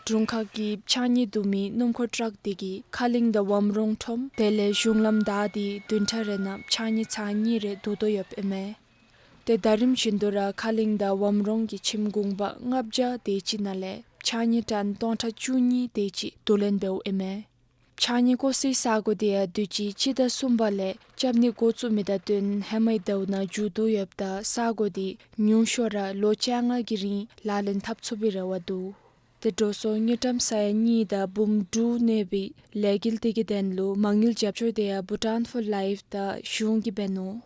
དྲུང་ཁག་གིས་ཕྱགས་སྙིགས་བསྡུ་མི་སྣུམ་འཁོར་ཊཱག་དེ་གིས་ཁ་གླིང་དང་ཝམ་རོང་ཁྲོམ་དེ་ལས་གཞུང་ལམ་བདའ་སྟེ་བདུན་ཕྲག་རེ་ནང་ཕྱགས་སྙིགས་ཚར་གཉིས་རེ་བསྡུ་དོ་ཡོདཔ་ཨིན་མས། ཏེ་ཟླ་རིམ་བཞིན་དུ་ར་ཁ་གླིང་དང་ཝམ་རོང་གི་ཁྱིམ་གུང་པ་ལྔ་བརྒྱ་དེ་ཅིག་ནང་ལས་ཕྱགས་སྙིགས་ཊཱན་སྟོང་ཕྲག་བཅུ་གཉིས་དེ་ཅིག་བསྡུ་ལེན་འབདཝ་ཨིན་མས། ཕྱགས་སྙིགས་བཀོ་སའི་ས་གོ་དེ་ཡང་དུས་ཅི་སྤྱི་ཟླ་གསུམ་པ་ལས་རྐྱབ་ནི་འགོ་བཙུགས་མི་དང་བསྟུན་ཧེ་མའི་ཟླཝ་ནང་མཇུག་བསྡུ་ཡོདཔ་ད་ས་གོ་དེ་ཉུང་ཤོས་ར་ལོ་བཅོ་ལྔ་གི་རིང་ལག་ལེན་འཐབ་ཚུགས་པའི་རེ་བ་འདུག། ཏེ་འགྲོ་སོང་དངུལ་ཀྲམ་ས་ཡ་གཉིས་དང་འབུམ་དྲུག་གནས་པའི་ལས་འགུལ་དེ་གི་དོན་ལུ་མ་དངུལ་རྒྱབ་སྐྱོར་དེ་ཡང་བྷུ་ཊཱན་ཕོར་ལའིཕ་དང་གཞུང་གིས་འབད་ནུག།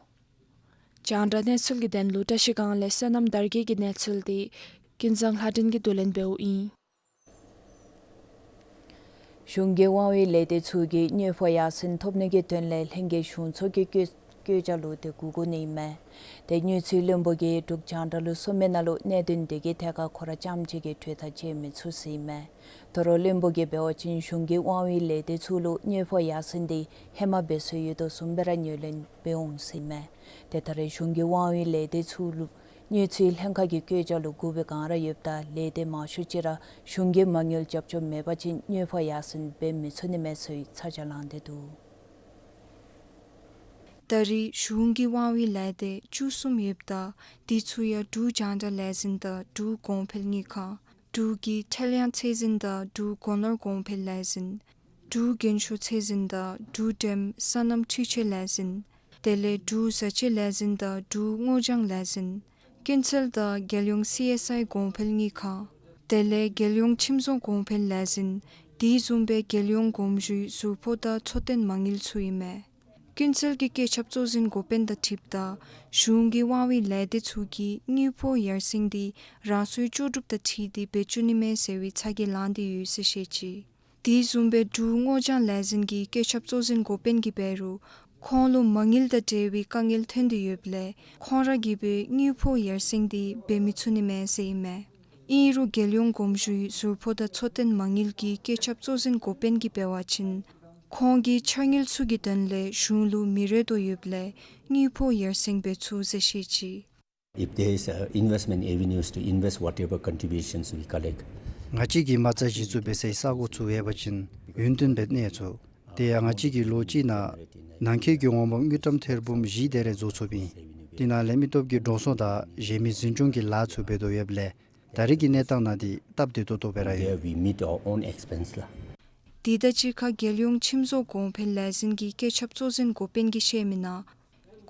རྒྱང་བསྒྲགས་གནས་ཚུལ་གྱི་དོན་ལུ་བཀྲ་ཤིས་སྒང་ལས་བསོད་ནམས་དར་རྒྱས་ཀྱི་གནས་ཚུལ་དེ་ཀུན་བཟང་ལྷ་སྒྲོན་གྱིས་བསྡུ་ལེན་འབདཝ་ཨིན། གཞུང་གི་དབང་བའི་ལས་སྡེ་ཚུ་གིས་དངུལ་ཕོགས་ཡར་སེང་ཐོབ་ནི་གི་དོན་ལས་ལྷན་རྒྱས་གཞུང་ཚོགས་ཀྱི་བཀོད་བཀོད་རྒྱ་ལུ་ཏེ་གུས་བཀུར་ནི་ཨིན་མས། ཏེ་དངུལ་རྩིས་བློན་པོ་གིས་འབྲུག་རྒྱང་བསྒྲགས་ལུ་གསུངས་མི་ནང་ལུ་གནད་དོན་དེ་གི་ཐད་ཁར་ཁོ་ར་རྐྱངམ་གཅིག་གིས་གྲོས་ཐག་བཅད་མི་ཚུགས་ཟེར་ཨིན་མས། ད་རུང་བློན་པོ་གིས་འབད་བ་ཅིན་གཞུང་གི་དབང་བའི་ལས་སྡེ་ཚུ་ལུ་དངུལ་ཕོགས་ཡར་སེང་དེ་ཧེ་མ་འབད་སྲོལ་ཡོད་དོ་བཟུམ་སྦེ་ར་ངོས་ལེན་འབད་འོང་ཟེར་ཨིན་མས། ཏེ་ད་རེས་གཞུང་གི་དབང་བའི་ལས་སྡེ་ཚུ་ལུ་དངུལ་རྩིས་ལྷན་ཁག་གི་བཀོད་རྒྱ་ལུ་གུས་པའི་སྒང་ར་ཡོདཔ་ད་ལས་སྡེ་མང་ཤོས་ཅིག་ར་གཞུང་གི་མ་དངུལ་རྒྱབ་སྐྱོར་མེད་པ་ཅིན་དངུལ་ཕོགས་ཡར་སེང་འབད་མི་ཚུགས་ནི་མས་ཟེར་ཚ་གྱང་ལང་སྟེ་འདུག། ད་རེས་གཞུང་གི་དབང་བའི་ལས་སྡེ་བཅུ་གསུམ་ཡོདཔ་ད་དེ་ཚུ་ཡང་འབྲུག་རྒྱང་བསྒྲགས་ལས་འཛིན་དང་འབྲུག་གོང་འཕེལ་དངུལ་ཁང་། འབྲུག་གི་ཁྲེལ་ཡང་ཚད་འཛིན་དང་འབྲུག་སྒོ་ནོར་གོང་འཕེལ་ལས་འཛིན། འབྲུག་རྒན་ཤོས་ཚད་འཛིན་དང་འབྲུག་འགྲེམས་སོ་ནམ་འཕྲུལ་ཆས་ལས་འཛིན། དེ་ལས་འབྲུག་བཟའ་བཅའི་ལས་འཛིན་དང་འབྲུག་སྔོ་ལྗང་ལས་འཛིན། ཀུན་གསལ་དང་རྒྱལ་ཡོངས་སི་ཨེསི་ཨའི་གོང་འཕེལ་དངུལ་ཁང་། དེ་ལས་རྒྱལ་ཡོངས་ཁྱིམ་བཟོ་གོང་འཕེལ་ལས་འཛིན། དེ་བཟུམ་སྦེ་རྒྱལ་ཡོངས་གོམས་ཞུའི་ཟུར་ཕོགས་དང་འཚོ་རྟེན་མ་དངུལ་ཚུ་ཨིན་མས། ཀུན་གསལ་གྱི་བཀོད་ཁྱབ་གཙོ་འཛིན་འགོ་དཔོན་དང་འཁྲིལཝ་ད་གཞུང་གི་དབང་བའི་ལས་སྡེ་ཚུ་གིས་དངུལ་ཕོགས་ཡར་སེང་འདི་རང་སོའི་ལྕོགས་གྲུབ་དང་འཁྲིལ་ཏེ་འབད་བཅུག་ནི་མས་ཟེར་བའི་ཚ་གྱང་ལངས་ཏེ་ཡོད་ཟེར་བཤད་ཅི། དེ་བཟུམ་སྦེ་འབྲུག་སྔོ་ལྗང་ལས་འཛིན་གྱི་བཀོད་ཁྱབ་གཙོ་འཛིན་འགོ་དཔོན་གྱིས་འབད་རུང་ཁོང་ལུ་མ་དངུལ་དང་འབྲེལ་བའི་དཀའ་ངལ་ཐོན་ཏེ་ཡོདཔ་ལས་ཁོང་ར་གིས་འབད་དངུལ་ཕོགས་ཡར་སེང་འདི་འབད་མི་ཚུགས་ནི་མས་ཟེར་ཨིན་མས། ཨིན་རུང་རྒྱལ་ཡོངས་གོམས་ཞུའི་ཟུར་ཕོགས་དང་འཚོ་རྟེན་མ་དངུལ་གྱི་བཀོད་ཁྱབ་གཙོ་འཛིན་འགོ་དཔོན་གྱིས་འབད་བ་ཅིན་ཁོང་གིས་འཆར་དངུལ་ཚུ་གི་དོན་ལས་གཞུང་ལུ་མི་རེ་དོ་ཡོདཔ་ལས་དངུལ་ཕོགས་ཡར་སེང་འབད་ཚུགས་ཟེར་བཤད་ཅི། If there is, uh, investment avenues to invest whatever contributions we collect. ང་བཅས་ཀྱིས་མ་རྩ་གཞི་བཙུགས་འབད་སའི་ས་གོ་ཚུ་ཡོད་པ་ཅིན་ཡུན་བརྟན་སྦེ་གནས་ཚུགས། དེ་ཡང་ང་བཅས་ཀྱིས་ལོ་གཅིག་ནང་ནང་འཁོད་ཀྱི་འོང་འབབ་དངུལ་ཀྲམ་ཐེར་འབུམ་བཞི་དེ་རེ་བཟོ་ཚུགསཔ་ཨིན། དེ་ནང་ལས་མི་སྟོབས་ཀྱི་འགྲོ་སོང་དང་གཞན་མི་འཛིན་སྐྱོང་གི་ལཱ་ཚུ་འབད་དོ་ཡོདཔ་ལས་ད་རེས་ཀྱི་གནས་སྟངས་ནང་འདི་སྟབས་བདེ་ཏོག་ཏོ་སྦེ་ར་ཡོད། There we meet our own expense ལགས། དེ་དང་གཅིག་ཁར་རྒྱལ་ཡོངས་ཁྱིམ་བཟོ་གོང་འཕེལ་ལས་འཛིན་གྱི་བཀོད་ཁྱབ་གཙོ་འཛིན་འགོ་དཔོན་གྱིས་བཤད་མི་ནང་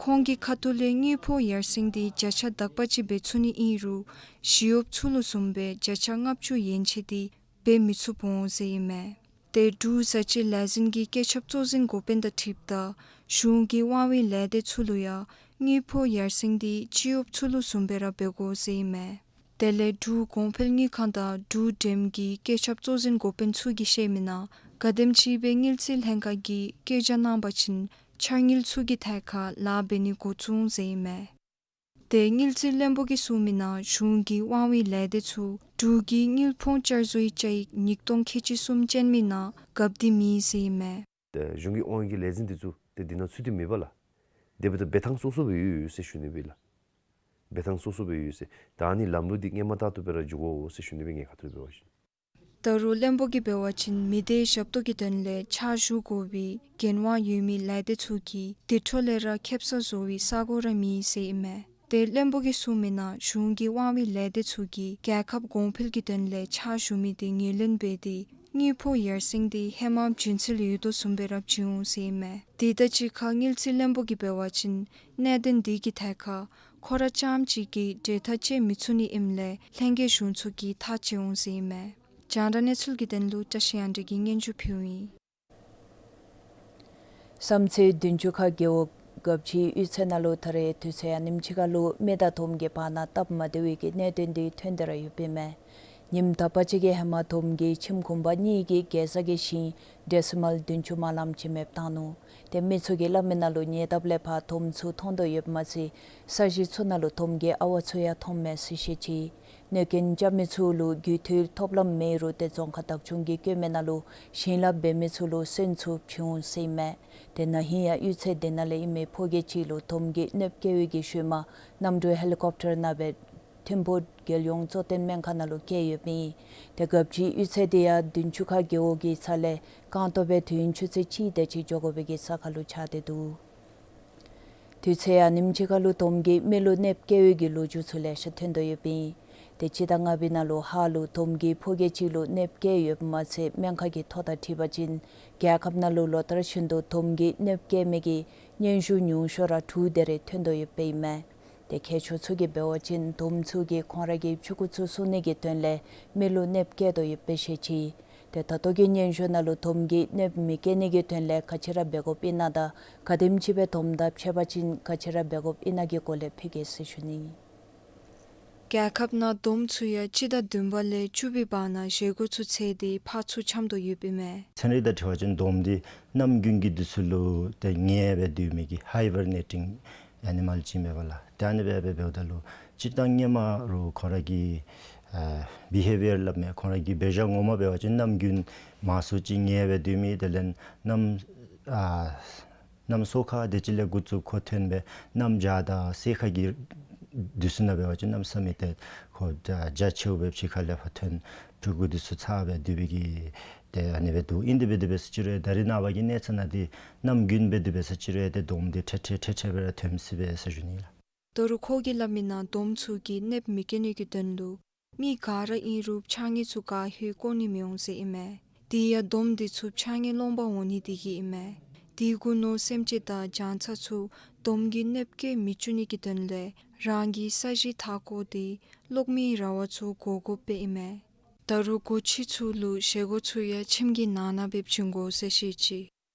ཁོང་གི་ཁ་ཐུག་ལས་དངུལ་ཕོགས་ཡར་སེང་འདི་བརྒྱ་ཆ་དག་པ་ཅིག་འབད་ཚུགས་ནི་ཨིན་རུང་ཞི་གཡོགཔ་ཚུ་ལུ་བཟུམ་སྦེ་བརྒྱ་ཆ་ལྔ་བཅུ་ཡན་ཆད་འདི་འབད་མི་ཚུགས་འོང་ཟེར་ཨིན་མས། དེ་འབྲུག་བཟའ་བཅའི་ལས་འཛིན་གྱི་བཀོད་ཁྱབ་གཙོ་འཛིན་འགོ་དཔོན་དང་འཁྲིལཝ་ད་གཞུང་གི་དབང་བའི་ལས་སྡེ་ཚུ་ལུ་ཡང་དངུལ་ཕོགས་ཡར་སེང་འདི་སྤྱི་གཡོགཔ་ཚུ་ལུ་བཟུམ་སྦེ་ར་འབད་དགོ་ཟེར་ཨིན་མས། དེ་ལས་འབྲུག་གོང་འཕེལ་དངུལ་ཁང་དང་འབྲུག་འགྲེམས་ཀྱི་བཀོད་ཁྱབ་གཙོ་འཛིན་འགོ་དཔོན་ཚུ་གིས་བཤད་མི་ནང་ག་དེམ་ཅིག་སྦེ་དངུལ་རྩིས་ལྷན་ཁག་གིས་བཀོད་རྒྱ་གནང་པ་ཅིན་འཆར་དངུལ་ཚུ་གི་ཐད་ཁར་ལཱ་འབད་ནི་འགོ་བཙུགས་འོང་ཟེར་ཨིན་མས། དེ་དངུལ་རྩིས་བློན་པོ་གིས་གསུངས་མི་ནང་གཞུང་གི་དབང་བའི་ལས་སྡེ་ཚུ་འབྲུག་གི་དངུལ་ཕོངས་བསྐྱར་བཟོའི་བཅའ་ཡིག་ཉིས་སྟོང་ཁལ་གཅིག་གསུམ་ཅན་མི་ནང་བཀབ་སྟེ་མེད་ཟེར་ཨིན་མས། ཏེ་གཞུང་གི་དབང་གི་ལས་འཛིན་འདི་ཚུ་ཏེ་འདི་ནང་ཚུད་དེ་མེད་པས་ལགས། དེ་འབདཝ་ད་འབད་ཐངས་སོ་སོ་སྦེ་ཡོད་ཡོད་ཟེར་ཞུ་ནི་སྦེ་ལགས། འབད་ཐངས་སོ་སོ་སྦེ་ཡོད་ཟེར། ད་ནི་ལམ་ལུགས་འདི་སྔོན་མ་ལྟར་དུ་སྦེ་ར་འགྱོ་དགོ་ཟེར་ཞུ་ནི་སྦེ་ངེའི་ཁ་ཐུག་ལས་འབད་བ་ཅིན། ད་རུང་བློན་པོ་གིས་འབད་བ་ཅིན་མི་སྡེའི་ཞབས་ཏོག་གི་དོན་ལས་ཕྱག་ཞུ་དགོ་པའི་འགན་དབང་ཡོད་མི་ལས་སྡེ་ཚུ་གིས་དེ་འཕྲོ་ལས་ར་ཁེབ་སང་བཟོ་བའི་ས་གོ་ར་མེད་ཟེར་ཨིན་མས། ཏེ་བློན་པོ་གིས་གསུངས་མི་ནང་གཞུང་གི་དབང་བའི་ལས་སྡེ་ཚུ་གིས་རྒྱལ་ཁབ་གོང་འཕེལ་གྱི་དོན་ལས་ཕྱག་ཞུ་མི་དེ་ངོས་ལེན་འབད་དེ་དངུལ་ཕོགས་ཡར་སེང་དེ་ཧེ་མ་བྱིན་ཚུལ་ཡོད་དོ་བཟུམ་སྦེ་ར་བྱིན་འོང་ཟེར་ཨིན་མས། དེ་དང་གཅིག་ཁར་དངུལ་རྩིས་བློན་པོ་གིས་འབད་བ་ཅིན་གནད་དོན་དེ་གི་ཐད་ཁར་ཁོ་ར་རྐྱངམ་གཅིག་གིས་འབྲེལ་ཐག་བཅད་མི་ཚུགས་ནི་ཨིནམ་ལས་ལྷན་རྒྱས་གཞུང་ཚོགས་ཀྱིས་ཐག་བཅད་འོང་ཟེར་ཨིན་མས། རྒྱང་བསྒྲགས་གནས་ཚུལ་གྱི་དོན་ལུ་བཀྲ་ཤིས་དབྱངས་སྒྲོན་གྱིས་སྙན་ཞུ་ཕུལཝ་ཨིན། བསམ་རྩེ་བདུན་ཅུ་ཁ་རྒེད་འོག་གབ་ཅིག་གཡུས་ཚན་ནང་ལུ་ད་རེས་དུས་ཚོད་ཡང་ཉིནམ་གཅིག་ཁར་ལུ་མི་དང་དོམ་གྱི་བར་ན་སྟབས་མ་བདེ་བའི་གི་གནད་དོན་འདི་ཐོན་ཏེ་ར་ཡོདཔ་ཨིན་མས། ཉིནམ་དག་པ་ཅིག་གི་ཧེ་མ་དོམ་གྱིས་ཁྱིམ་གུང་པ་གཉིས་ཀྱི་གེ་ཟ་གི་ཞིང་ཌེ་སི་མལ་བདུན་ཅུ་མ་ལངམ་ཅིག་མེདཔ་བཏང་ནུག། ཏེ་མི་ཚུ་གིས་སླབ་མི་ནང་ལུ་ཉེ་འདབས་ལས་ཕར་དོམ་ཚུ་མཐོང་དོ་ཡོདཔ་མ་ཚད་ས་གཞི་ཚུ་ནང་ལུ་དོམ་གྱི་ཨ་ཝ་ཚུ་ཡང་མཐོངམ་མས་ཟེར་བཤད་ཅི། གནོད་སྐྱོན་རྐྱབ་མི་ཚུ་ལུ་རྒུད་འཐུས་ཐོབ་ལམ་མེད་རུང་ཏེ་རྫོང་ཁག་བདག་སྐྱོང་གིས་བཀོད་མི་ནང་ལུ་ཞིང་ལཱ་འབད་མི་ཚུ་ལུ་སོན་ཚུ་བྱིན་འོང་ཟེར་ཨིན་མས། ཏེ་ན་ཧིང་ཡང་གཡུས་ཚན་དེ་ནང་ལས་ཨིན་མི་ཕོ་རྒྱས་ཅིག་ལུ་དོམ་གྱིས་གནོདཔ་བཀལ་བའི་གི་ཤུལ་མ་གནམ་གྲུ་ཧེ་ལི་ཀོབ་ཊར་ནང་སྦེ་ཐིམ་ཕུག་རྒྱལ་ཡོངས་གཙོ་བསྟེན་སྨན་ཁང་ནང་ལུ་བསྐྱལ་ཡོདཔ་ཨིན། ཏེ་གབ་ཅིག་གཡུས་ཚན་དེ་ཡང་བདུན་ཅུ་ཁ་རྒེད་འོག་གི་ས་ལས་རྐང་སྟོང་སྦེ་དུས་ཡུན་ཆུ་ཚོད་གཅིག་དེ་ཅིག་འགྱོ་དགོ་པའི་གི་ས་ཁར་ལུ་ཆགས་ཏེ་འདུག། དུས་ཚོད་ཡང་ཉིནམ་གཅིག་ཁར་ལུ་དོམ་གྱིས་མི་ལུ་གནོདཔ་བཀལ་བའི་གི་ལོ་རྒྱུས་ཚུ་ལེ་ཤ་ཐོན་དོ་ཡོདཔ་ཨིན། ཏེ་སྤྱི་ཟླ་ལྔ་པའི་ནང་ལུ་ཧཱ་ལུ་དོམ་གྱིས་ཕོ་རྒྱས་ཅིག་ལུ་གནོདཔ་བཀལ་ཡོདཔ་མ་ཚད་སྨན་ཁང་གི་ཐོ་དང་འཁྲིལ་བ་ཅིན་རྒྱལ་ཁབ་ནང་ལུ་ལོ་ལྟར་བཞིན་དུ་དོམ་གྱིས་གནོདཔ་བཀལ་མི་གི་སྙན་ཞུ་ཉུང་ཤོས་ར་དྲུག་དེ་རེ་ཐོན་དོ་ཡོདཔ་ཨིན་མས། ཏེ་མཁས་མཆོག་ཚུ་གིས་འབད་བ་ཅིན་དོམ་ཚུ་གིས་ཁོང་ར་གི་ཕྱུ་གུ་ཚུ་བཙུགས་ནི་གི་དོན་ལས་མི་ལུ་གནོདཔ་བཀལ་དོ་ཡོདཔ་སྦེ་བཤད་ཅི། ཏེ་ད་ལྟོ་གི་སྙན་ཞུ་ནང་ལུ་དོམ་གྱིས་གནོདཔ་མི་བཀལ་ནི་གི་དོན་ལས་ག་ཅི་ར་འབད་དགོཔ་ཨིན་ན་དང་ག་དེམ་ཅིག་སྦེ་དོམ་དང་ཕྱད་པ་ཅིན་ག་ཅི་ར་འབད་དགོཔ་ཨིན་ན་གི་སྐོར་ལས་ཕུལ་གེ་ཟེར་ཞུ་ནི། རྒྱལ་ཁབ་ནང་དོམ་ཚུ་ཡང་སྤྱི་ཟླ་བདུན་པ་ལས་བཅུ་པའི་བར་ན་བཞེས་སྒོ་ཚུ་ཚེས་ཏེ་ཕར་ཚུར་འཁྱམས་དོ་ཡོདཔ་ཨིན་མས། ཚན་རིག་དང་འཁྲིལ་བ་ཅིན་དོམ་འདི་གནམ་དགུན་གྱི་དུས་ཚོད་ལུ་ཏེ་ཉལ་སྦེ་སྡོད་མི་གི་ཧའི་བར་ནེ་ཊིང་ཨེ་ནི་མཱལ་ཅིག་མས་པ་ལགས། ཏེ་ཨ་ནི་སྦེ་སྦེ་འབདཝ་ད་ལུ་སྤྱིར་བཏང་སྔོན་མ་རུང་ཁོང་ར་གི་ཨ་བི་ཧེ་བི་ཡར་སླབ་མི་ཁོང་ར་གི་འབད་བཞག་ངོ་མ་འབད་བ་ཅིན་གནམ་དགུན་མང་སུ་ཅིག་ཉལ་སྦེ་སྡོད་མི་དེ་ལས་གནམ་ཨ་གནམ་སོ་ཁ་དེ་ཅིག་ལས་འགོ་བཙུགས་ཁོ་ཐོན་སྦེ་གནམ་བྱཱར་དང་སེར་ཁ་གི་དུས་ཚོད་ནང་འབད་བ་ཅིན་གནམ་ས་མེད་ཏེ་ཁོ་རྒྱ་ཆེཝ་སྦེ་ཕྱི་ཁ་ལས་ཕར་ཐོན་ཕྲུ་གུ་དེ་ཚུ་འཚབ་སྦེ་སྡོད་པའི་གི་ ཏེ་ཨ་ནི་སྦེ་འདུག། ཨིན་དེ་སྦེ་དེ་སྦེ་ཟེར་ཅི་རུང་ད་རིས་ནངས་པ་གི་གནས་ཚད་ནང་འདི་གནམ་དགུན་སྦེ་དེ་སྦེ་ཟེར་ཅི་རུང་ཏེ་དོམ་འདི་ཁྲེ་ཁྲེ་ཁྲེ་ཁྲེ་སྦེ་ར་ཐོནམ་ཅིག་སྦེ་ཟེར་ཞུ་ནི་ལགས། ད་རུང་ཁོ་གིས་སླབ་མི་ནང་དོམ་ཚུ་གིས་གནསཔོ་མི་བཀལ་ནི་གི་དོན་ལུ་མི་ག་ར་ཨིན་རུང་ཕྱགས་སྙིགས་ཚུ་ག་ཧེ་བཀོ་ནི་མི་འོང་ཟེར་ཨིན་མས། དེ་ཡང་དོམ་འདི་ཚུ་ཕྱགས་སྙིགས་སློང་པར་འོང་ནི་དེ་གིས་ཨིན་མས། དེ་གུ་ནོར་སེམས་ཅན་དང་རྒྱང་ཚ་ཚུ་དོམ་གྱིས་གནསཔོ་བཀལ་མི་བཅུག་ནི་གི་དོན་ལས་རང་གི་ས་གཞི་མཐའ་འཁོར་འདི་གློག་མེའི་ར་བ་ཚུ་བསྒོར་དགོཔ་སྦེ་ཨིན་མས། ད་རུང་སྒོ་ཕྱི་ཚུ་ལུ་བཞེས་སྒོ་ཚུ་ཡང་ཁྱིམ་གྱི་ནང་ན་སྦེ་བྱིན་དགོ་ཟེར་བཤད་ཅི།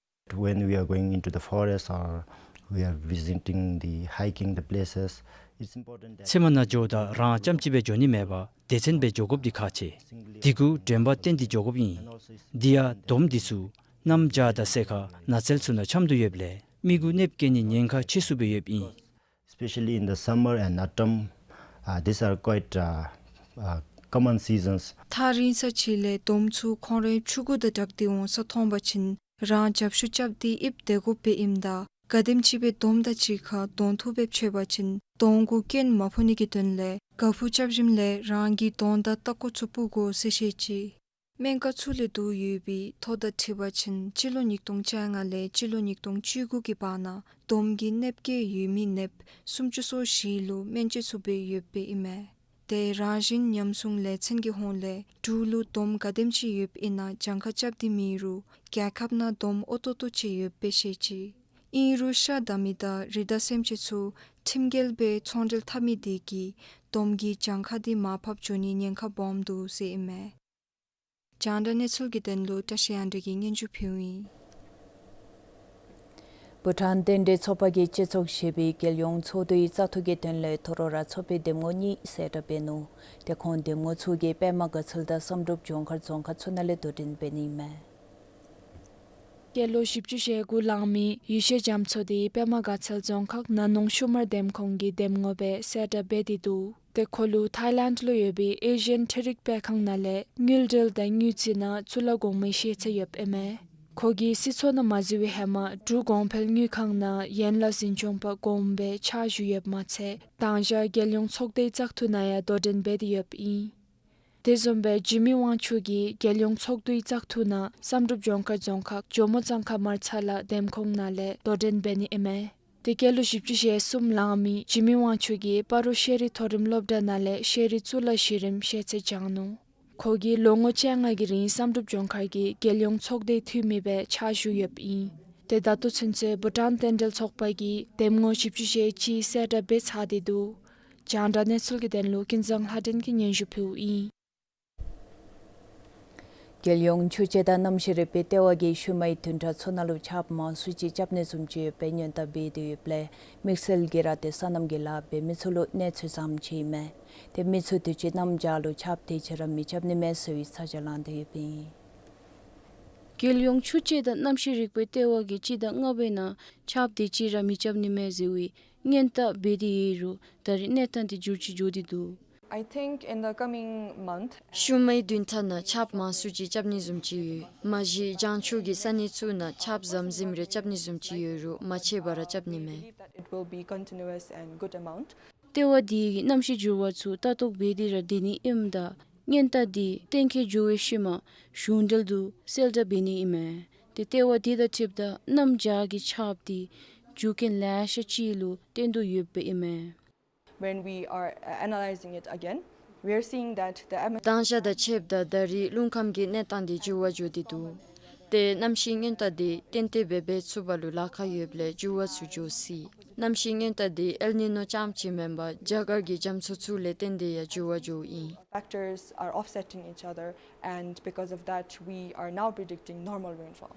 When we are going into the forest or we are visiting the hiking the places, it's important that ཚལ་མ་ནང་འགྱོཝ་ད་རང་རྐྱངམ་གཅིག་སྦེ་འགྱོ་ནི་མེད་པར་སྡེ་ཚན་སྦེ་འགྱོ་དགོཔ་འདི་ཁག་ཆེ། དེ་གུ་དྲན་པ་བསྟེན་ཏེ་འགྱོ་དགོཔ་ཨིན། དེ་ཡང་དོམ་འདི་ཚུ་གནམ་བྱཱར་དང་སེར་ཁ་ནགས་ཚལ་ཚུ་ནང་འཁྱམས་ཏེ་ཡོདཔ་ལས་མི་གུ་གནསཔོ་བཀལ་ནི་ཉེན་ཁ་ཆེ་སུ་སྦེ་ཡོདཔ་ཨིན། Especially in the summer and autumn, uh, these are quite, uh, uh, common seasons. ཐག་རིང་ས་ཅིག་ལས་དོམ་ཚུ་ཁོང་རའི་ཕྲུ་གུ་དང་སྦྲགས་ཏེ་འོང་ས་མཐོང་པ་ཅིན་རང་རྒྱབ་ཤུགས་རྐྱབ་སྟེ་ཨིབ་སྡོད་དགོཔ་སྦེ་ཨིནམ་ད་ག་དེམ་ཅིག་སྦེ་དོམ་དང་གཅིག་ཁར་གདོང་ཐུག་སྦེ་ཕྱད་པ་ཅིན་གདོང་གུ་སྐྱོན་མ་ཕོག་ནི་གི་དོན་ལས་ག་ཕུ་རྐྱབ་ཞིནམ་ལས་རང་གི་གདོང་དང་ལྟག་ཀོ་ཚུ་སྤུ་དགོ་ཟེར་བཤད་ཅི། སྨན་ཁང་ཚུ་ལས་བསྡུ་ཡོད་པའི་ཐོ་དང་འཁྲིལ་བ་ཅིན་སྤྱི་ལོ་ཉིས་སྟོང་བཅོ་ལྔ་ལས་སྤྱི་ལོ་ཉིས་སྟོང་བཅུ་དགུ་གི་བར་ན་དོམ་གྱིས་གནསཔོ་བཀལ་ཡོད་མི་ནདཔ་སུམ་ཅུ་སོ་བཞི་ལུ་སྨན་བཅོས་ཚུ་འབད་ཡོདཔ་སྦེ་ཨིན་མས། ཏེ་རང་བཞིན་ཉམས་སྲུང་ལས་ཚན་གྱི་ཧོངས་ལས་འབྲུག་ལུ་དོམ་ག་དེམ་ཅིག་ཡོདཔ་ཨིན་ན་གྱངས་ཁ་རྐྱབ་སྟེ་མེད་རུང་རྒྱལ་ཁབ་ནང་དོམ་ཨོ་ཏོ་ཏོ་ཅིག་ཡོདཔ་སྦེ་བཤད་ཅི། ཨིན་རུང་ཤ་བདའ་མི་དང་རི་དྭགས་སེམས་ཅན་ཚུ་ཁྲིམས་འགལ་སྦེ་ཚོང་འབྲེལ་འཐབ་མི་དེ་གིས་དོམ་གྱི་གྱངས་ཁ་དེ་མར་ཕབ་འགྱོ་ནི་ཉེན་ཁ་སྦོམ་འདུག་ཟེར་ཨིན་མས། རྒྱང་བསྒྲགས་གནས་ཚུལ་གྱི་དོན་ལུ་བཀྲ་ཤིས་དབྱངས་སྒྲོན་གྱིས་སྙན་ཞུ་ཕུལཝ་ཨིན། བྷུ་ཊཱན་རྟེན་འབྲེལ་ཚོགས་པ་གིས་སྤྱི་ཚོགས་བཞི་པའི་རྒྱལ་ཡོངས་ཚོགས་འདུའི་བཙག་འཐུ་གི་དོན་ལས་ཐོ་རོ་ར་ཚོགས་པའི་འདེམས་ངོ་གཉིས་གསལ་བསྒྲགས་འབད་ནུག། ཏེ་ཁོང་འདེམས་ངོ་ཚུ་གིས་པདྨ་དགའ་ཚལ་དང་བསམ་གྲུབ་ལྗོངས་མཁར་རྫོང་ཁག་ཚུ་ནང་ལས་དོ་འགྲན་འབད་ནི་ཨིན་མས། སྐྱེས་ལོ་བཞི་བཅུ་ཞེ་དགུ་ལང་མི་ཡེ་ཤེས་རྒྱ་མཚོ་དེ་པདྨ་དགའ་ཚལ་རྫོང་ཁག་ན་ནོང་ཤུ་མར་འདེམས་ཁོངས་ཀྱི་འདེམས་ངོ་སྦེ་གསལ་བསྒྲགས་འབད་དེ་འདུག། ཏེ་ཁོ་ལུ་ཐཱའི་ལེནཌ་ལུ་ཡོད་པའི་ཨེ་ཤི་ཡན་འཕྲུལ་རིག་སྤེལ་ཁང་ནང་ལས་དངུལ་འབྲེལ་དང་དངུལ་རྩིས་ནང་གཙུག་ལག་གོང་མའི་ཤེས་ཚད་ཡོདཔ་ཨིན་མས། ཁོ་གིས་སྲིད་ཚོགས་ནང་མ་འཛུལ་བའི་ཧེ་མ་འབྲུག་གོང་འཕེལ་དངུལ་ཁང་ནང་ཡན་ལག་འཛིན་སྐྱོང་པ་གོངམ་སྦེ་ཕྱག་ཞུ་ཡོདཔ་མ་ཚད་དང་ཞག་རྒྱལ་ཡོངས་ཚོགས་སྡེའི་བཙག་འཐུ་ནང་ཡང་དོ་འགྲན་འབད་དེ་ཡོདཔ་ཨིན། དེ་བཟུམ་སྦེ་འཇིགས་མེད་དབང་ཕྱུག་གིས་རྒྱལ་ཡོངས་ཚོགས་འདུའི་བཙག་འཐུ་ནང་བསམ་གྲུབ་ལྗོངས་མཁར་རྫོང་ཁག་ཇོ་མོ་གཙང་ཁ་མར་ཚ་ལ་འདེམས་ཁོངས་ནང་ལས་དོ་འགྲན་འབད་ནི་ཨིན་མས། ཏེ་སྐྱེས་ལོ་བཞི་བཅུ་ཞེ་གསུམ་ལང་མི་འཇིགས་མེད་དབང་ཕྱུག་གིས་སྤ་རོ་ཤེས་རིག་མཐོ་རིམ་སློབ་གྲྭ་ནང་ལས་ཤེས་རིག་གཙུག་ལག་གཞི་རིམ་ཤེས་ཚད་སྦྱངས་ནུག། ཁོ་གིས་ལོ་ངོ་བཅོ་ལྔ་གི་རིང་བསམ་གྲུབ་ལྗོངས་མཁར་གྱི་རྒྱལ་ཡོངས་ཚོགས་སྡེའི་འཐུས་མི་སྦེ་ཕྱག་ཞུ་ཡོདཔ་ཨིན། ཏེ་ད་ལྟོ་ཚུན་ཚོད་བྷུ་ཊཱན་རྟེན་འབྲེལ་ཚོགས་པ་གིས་འདེམས་ངོ་བཞི་བཅུ་ཞེ་གཅིག་གསལ་བསྒྲགས་འབད་ཚར་ཏེ་འདུག། རྒྱང་བསྒྲགས་གནས་ཚུལ་གྱི་དོན་ལུ་ཀུན་བཟང་ལྷ་སྒྲོན་གྱིས་སྙན་ཞུ་ཕུལཝ་ཨིན། རྒྱལ་ཡོངས་ཆུ་སྤྱོད་དང་གནམ་གཤིས་རིག་པའི་ལྟེ་བ་གིས་ཤུལ་མའི་བདུན་ཕྲག་ཚུ་ནང་ལུ་ཆརཔ་མང་སུ་ཅིག་རྐྱབ་ནི་བཟུམ་ཅིག་ཡོདཔ་སྦེ་སྔོན་བརྡ་འབད་དེ་ཡོདཔ་ལས་དམིགས་བསལ་གྱིས་ར་ཏེ་སོ་ནམ་གྱི་ལཱ་འབད་མི་ཚུ་ལུ་གནོད་འཚེ་བཟུམ་ཅིག་ཨིན་མས། ཏེ་མི་ཚུ་དུས་ཅི་གནམ་བྱཱར་ལུ་ཆརཔ་དེ་ཅིག་ར་མི་རྐྱབ་ནི་མས་ཟེར་བའི་ཚ་གྱང་ལང་སྟེ་ཡོདཔ་ཨིན། རྒྱལ་ཡོངས་ཆུ་སྤྱོད་དང་གནམ་གཤིས་རིག་པའི་ལྟེ་བ་གིས་སྤྱི་ཟླ་ལྔ་པའི་ནང་ཆརཔ་དེ་ཅིག་ར་མི་རྐྱབ་ནི་མས་ཟེར་བའི་སྔོན་བརྡ་འབད་དེ་ཡོད་རུང་ད་རེས་གནས་སྟངས་དེ་འགྱུར་ཅིག་འགྱོ་སྟེ་འདུག། I think in the coming month, ཤུལ་མའི་བདུན་ཕྲག་ནང་ཆརཔ་མང་སུ་ཅིག་རྐྱབ་ནི་བཟུམ་ཅིག་ཡོད། མ་གཞི་བྱང་ཕྱོགས་ཀྱི་ས་གནས་ཚུ་ནང་ཆརཔ་ཟམ་ཟིམ་རེ་རྐྱབ་ནི་བཟུམ་ཅིག་ཡོད་རུང་མ་ཆད་པར་ར་རྐྱབ་ནི་མས། That it will be continuous and good amount. ལྟེ་བ་དེ་གིས་གནམ་གཤིས་འགྱུར་བ་ཚུ་ལྟ་རྟོག་འབད་དེ་ར་སྡོད་ནི་ཨིནམ་ད་སྔོན་བརྡ་དེ་གཏན་འཁེལ་འགྱོ་བའི་ཤུལ་མ་གཞུང་འབྲེལ་དུ་གསལ་བསྒྲགས་འབད་ནི་ཨིན་མས། ཏེ་ལྟེ་བ་དེ་དང་འཁྲིལཝ་ད་གནམ་བྱཱར་གྱི་ཆརཔ་དེ་རྒྱུ་རྐྱེན་ལེ་ཤ་ཅིག་ལུ་བརྟེན་དོ་ཡོདཔ་ཨིན་མས། When we are, uh, analyzing it again, we are seeing that the atmos- དང་ཞག་དང་ཕྱདཔ་ད་ད་རེས་རླུང་ཁམས་ཀྱི་གནས་སྟངས་དེ་འགྱུར་བ་འགྱོ་སྟེ་འདུག། ཏེ་གནམ་གཤིས་སྔོན་བརྡ་དེ་ཏན་ཏན་སྦེ་འབད་ཚུགས་པ་ལུ་ལཱ་ཁག་ཡོདཔ་ལས་འགྱུར་བ་ཚུ་འགྱོ་སྲིད། གནམ་གཤིས་སྔོན་བརྡ་དེ་ཨེལ་ནི་ནོ་རྐྱངམ་ཅིག་མེན་པར་རྒྱ་གར་གྱི་རྒྱ་མཚོ་ཚུ་ལས་བརྟེན་ཏེ་ཡང་འགྱུར་བ་འགྱོཝ་ཨིན། Factors are offsetting each other, and because of that, we are now predicting normal rainfall.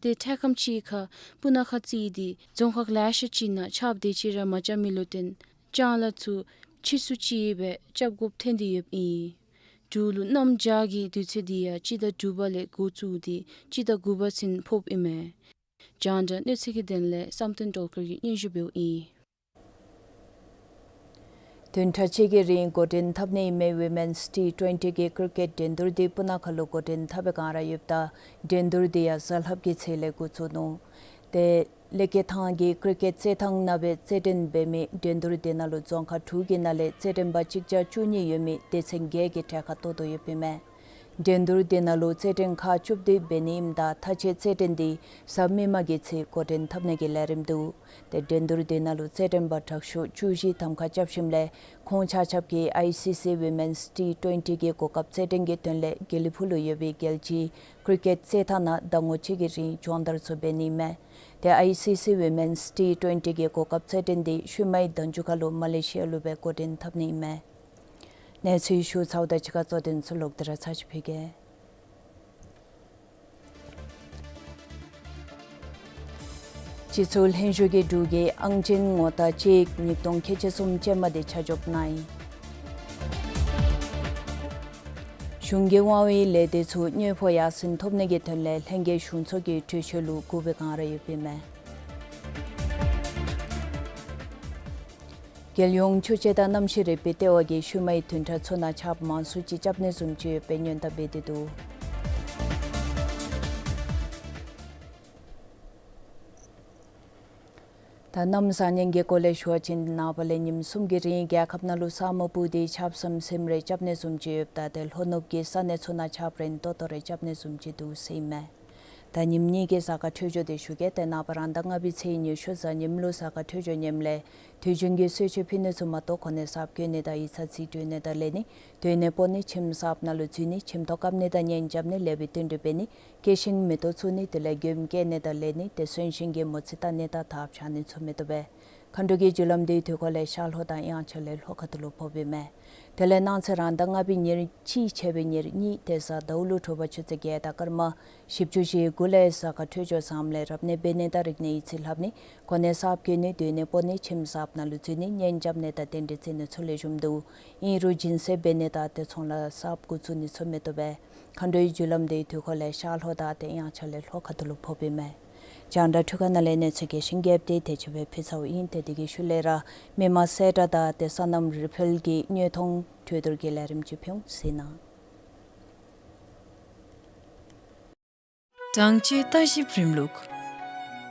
ཏེ་འཕྲལ་ཁམས་ཅིག་ཁར་སྤུ་ན་ཁ་རྩིས་ཏེ་རྫོང་ཁག་ལེ་ཤ་ཅིག་ནང་ཆརཔ་དེ་ཅིག་ར་མ་རྐྱབ་མི་ལུ་བརྟེན་ལྕང་ལཱ་ཚུ་ཕྱིས་སུ་ཅིག་སྦེ་རྐྱབ་དགོཔ་ཐོན་ཏེ་ཡོདཔ་ཨིན། འབྲུག་ལུ་གནམ་བྱཱར་གྱི་དུས་ཚོད་དེ་ཡང་སྤྱི་ཟླ་དྲུག་པ་ལས་འགོ་བཙུགས་ཏེ་སྤྱི་ཟླ་དགུ་པ་ཚུན་ཕོགཔ་ཨིན་མས། རྒྱང་བསྒྲགས་གནས་ཚུལ་གྱི་དོན་ལས་བསམ་གཏན་སྒྲོལ་དཀར་གྱིས་སྙན་ཞུ་འབདཝ་ཨིན། བདུན་ཕྲག་གཅིག་གི་རིང་འགོ་འདྲེན་འཐབ་ནི་ཨིན་མི་ཝི་མེནསི་ཊི་ཊུ་ཝེན་ཊི་གི་ཀིར་ཀེཊ་འགྲན་བསྡུར་དེ་སྤུ་ན་ཁ་ལུ་འགོ་འདྲེན་འཐབ་པའི་བསྒང་ར་ཡོདཔ་ད་འགྲན་བསྡུར་དེ་ཡང་གཟའ་ལྷགཔ་གི་ཚེས་ལས་འགོ་བཙུགས་ནུག། ཏེ་ལེ་ཀེ་ཐང་གི་ཀིར་ཀེཊ་རྩེད་ཐང་ནང་སྦེ་རྩེད་འགྲན་འབད་མི་འགྲན་བསྡུར་དེ་ནང་ལུ་རྫོང་ཁག་དྲུག་གི་ནང་ལས་རྩེད་འགྲན་པ་གཅིག་བརྒྱ་བཅུ་གཉིས་ཡོད་མི་སྡེ་ཚན་བརྒྱད་ཀྱིས་གྲལ་ཁར་གཏོགས་དོ་ཡོདཔ་ཨིན་མས། འགྲན་བསྡུར་དེ་ནང་ལུ་རྩེད་འགྲན་ཁག་བཅུ་བདུན་འབད་ནི་ཨིནམ་ད་མཐའ་དཔྱད་རྩེད་འགྲན་འདི་གཟའ་མིག་དམར་གྱི་ཚེ་འགོ་འདྲེན་འཐབ་ནི་གི་ལས་རིམ་འདུག། ཏེ་འགྲན་བསྡུར་དེ་ནང་ལུ་རྩེད་འགྲན་པ་དྲག་ཤོས་བཅུ་བཞི་ཐམ་ཁ་རྐྱབ་ཞིནམ་ལས་ཁོང་ཆ་ཁྱབ་ཀྱིས་ཨའི་སི་སི་ཝི་མེནསི་ཊི་ཊུ་ཝེན་ཊི་གི་གོ་སྐབས་རྩེད་འགྲན་གྱི་དོན་ལས་དགེ་ལེགས་ཕུག་ལུ་ཡོད་པའི་རྒྱལ་སྤྱིའི་ཀི་རི་ཀེཊ་རྩེད་ཐང་ནང་ཟླ་ངོ་གཅིག་གི་རིང་སྦྱོང་བརྡར་ཚུ་འབད་ནི་ཨིན་མས། ཏེ་ཨའི་སི་སི་ཝི་མེནསི་ཊི་ཊུ་ཝེན་ཊི་གི་གོ་སྐབས་རྩེད་འགྲན་འདི་ཤུལ་མའི་ཟླ་མཇུག་ཁ་ལུ་མ་ལེ་ཤི་ཡ་ལུ་སྦེ་འགོ་འདྲེན་འཐབ་ནི་ཨིན་མས། གནས་ཚུལ་ཞུ་ཚརཝ་དང་གཅིག་ཁར་གཙོ་དོན་ཚུ་ལོག་སྟེ་ར་ཚར་ཅིག་ཕུལ་གེ། སྤྱི་ཚོགས་ལྷན་བཞུགས་ཀྱི་འབྲུག་རྒྱལ་ཨང་ཅན་ངོ་རྟགས་གཅིག་ཉིས་སྟོང་ཁལ་གཅིག་གསུམ་ཅན་མ་འདི་ཆ་འཇོག་གནང་ཡི། གཞུང་གི་དབང་བའི་ལས་སྡེ་ཚུ་དངུལ་ཕོགས་ཡར་སེང་ཐོབ་ནི་གི་དོན་ལས་ལྷན་རྒྱས་གཞུང་ཚོགས་ཀྱི་གྲོས་ཆོད་ལུ་གུས་པའི་སྒང་ར་ཡོདཔ་ཨིན་མས། རྒྱལ་ཡོངས་ཆོས་བྱེད་དང་གནམ་གཤིས་རིག་པའི་ལྟེ་བ་གིས་ཤུལ་མའི་བདུན་ཕྲག་ཚུ་ནང་ཆརཔ་མང་སུ་ཅིག་རྐྱབ་ནི་བཟུམ་ཅིག་ཡོདཔ་སྦེ་སྔོན་བརྡ་འབད་དེ་འདུག། ད་གནམ་བཟང་ངན་གྱི་སྐོར་ལས་ཞུ་བ་ཅིན་ནངས་པ་ལས་ཉིནམ་གསུམ་གྱི་རིང་རྒྱལ་ཁབ་ནང་ལུ་ས་སྨུག་སྤུབས་ཏེ་ཆརཔ་ཟིམ་ཟིམ་རེ་རྐྱབ་ནི་བཟུམ་ཅིག་ཡོདཔ་ད་ཏེ་ལྷོ་ནུབ་ཀྱི་ས་གནས་ཚུ་ནང་ཆརཔ་རན་ཏོག་ཏོ་རེ་རྐྱབ་ནི་བཟུམ་ཅིག་འདུག་ཟེར་ཨིན་མས། ད་ཉིནམ་གཉིས་ཀྱི་གཟའ་སྐར་འཕྲོད་སྦྱོར་འདི་ཞུ་གེ། ཏེ་ནངས་པ་རང་ཟླ་ལྔ་པའི་ཚེས་ཉི་ཤུ་གཟའ་ཉིམ་ལུ་གཟའ་སྐར་འཕྲོད་སྦྱོར་ངནམ་ལས་དུས་རྒྱུན་གྱི་གསོལ་མཆོད་ཕུལ་ནི་ཚུ་མ་གཏོགས་གོ་གནས་གསརཔ་བསྐོ་ནི་དང་ཡིག་ཚང་རྩིས་སྤྲོད་ནི་དང་ལེན་ནི་སྡོད་གནས་སྤོ་ནི་ཁྱིམ་གསརཔ་ནང་ལུ་འཛུལ་ནི་ཁྱིམ་ཐོག་བཀབ་ནི་དང་གཉེན་རྐྱབ་ནི་ལེགས་པའི་རྟེན་འབྲེལ་འབད་ནི་སྐྱེས་ཤིང་མེ་ཏོག་བཙུགས་ནི་དེ་ལས་མགྱོནམ་སྐྱེ་ནི་དང་ལེན་ནི་ཏེ་གསོན་ཤིང་གི་མོ་རྩིས་བལྟ་ནི་དང་དར་འཕྱར་ནི་ཚུ་མི་བཏུབ་པས། མཁའ་འགྲོ་གི་རྒྱུ་ལམ་འདི་དུས་འཁོར་ལས་ཤར་ལྷོ་དང་དབྱངས་འཆར་ལས་ལྷོ་ཁ་ཐུག་ལུ་ཕོགཔ་ཨིན་མས། དེ་ལས་གནངས་ཚེ་རང་ཟླ་ལྔ་པའི་ཉེར་གཅིག་ཕྱད་པའི་ཉེར་གཉིས་ཏེ་གཟའ་ཟླཝ་ལུ་དྲོ་པ་ཆུ་ཚོད་བརྒྱད་དང་སྐར་མ་བཞི་བཅུ་ཞེ་དགུ་ལས་གཟའ་སྐར་འཕྲོད་སྦྱོར་བཟངམ་ལས་རབ་གནས་འབད་ནི་དང་རིག་གནས་ཡིག་རྩིས་ལྷབ་ནི་གོ་གནས་གསརཔ་བཀོད་ནི་སྡོད་གནས་སྤོ་ནི་ཁྱིམ་གསརཔ་ནང་ལུ་འཛུལ་ནི་གཉེན་རྐྱབ་ནི་དང་རྟེན་འབྲེལ་བརྩི་ནི་ཚུ་ལེགས་ཤོམ་འདུག། ཨིན་རུང་སྦྱིན་སྲེག་འབད་ནི་དང་ཏེ་ཚོང་ལཱ་གསརཔ་འགོ་བཙུགས་ནི་ཚུ་མི་བཏུབ་པས། མཁའ་འགྲོའི་རྒྱུ་ལམ་འདི་དུས་འཁོར་ལས་ཤར་ལྷོ་དང་ཏེ་དབྱངས་འཆར་ལས་ལྷོ་ཁ་ཐུག་ལུ་ཕོགཔ་ཨིན་མས། རྒྱང་བསྒྲགས་འཕྲུལ་ཁང་ནང་ལས་གནས་ཚུལ་རྒྱས་ཤིང་རྒྱསཔ་འདི་དེ་ཅིག་སྦེ་ཕུལ་ཚརཝ་ཨིན། ཏེ་དེ་གི་ཤུལ་ལས་ར་མི་དམངས་གསལ་བསྒྲགས་དང་ཏེ་སོ་ནམ་རི་ཕུལ་གྱི་དངོས་མཐོང་གྲོས་བསྡུར་གྱི་ལས་རིམ་ཅིག་ཕུལ་འོང་གཟིགས་གནང་། དྲང་སྤྱོད་ལྟ་ཞིབ་རིམ་ལུགས།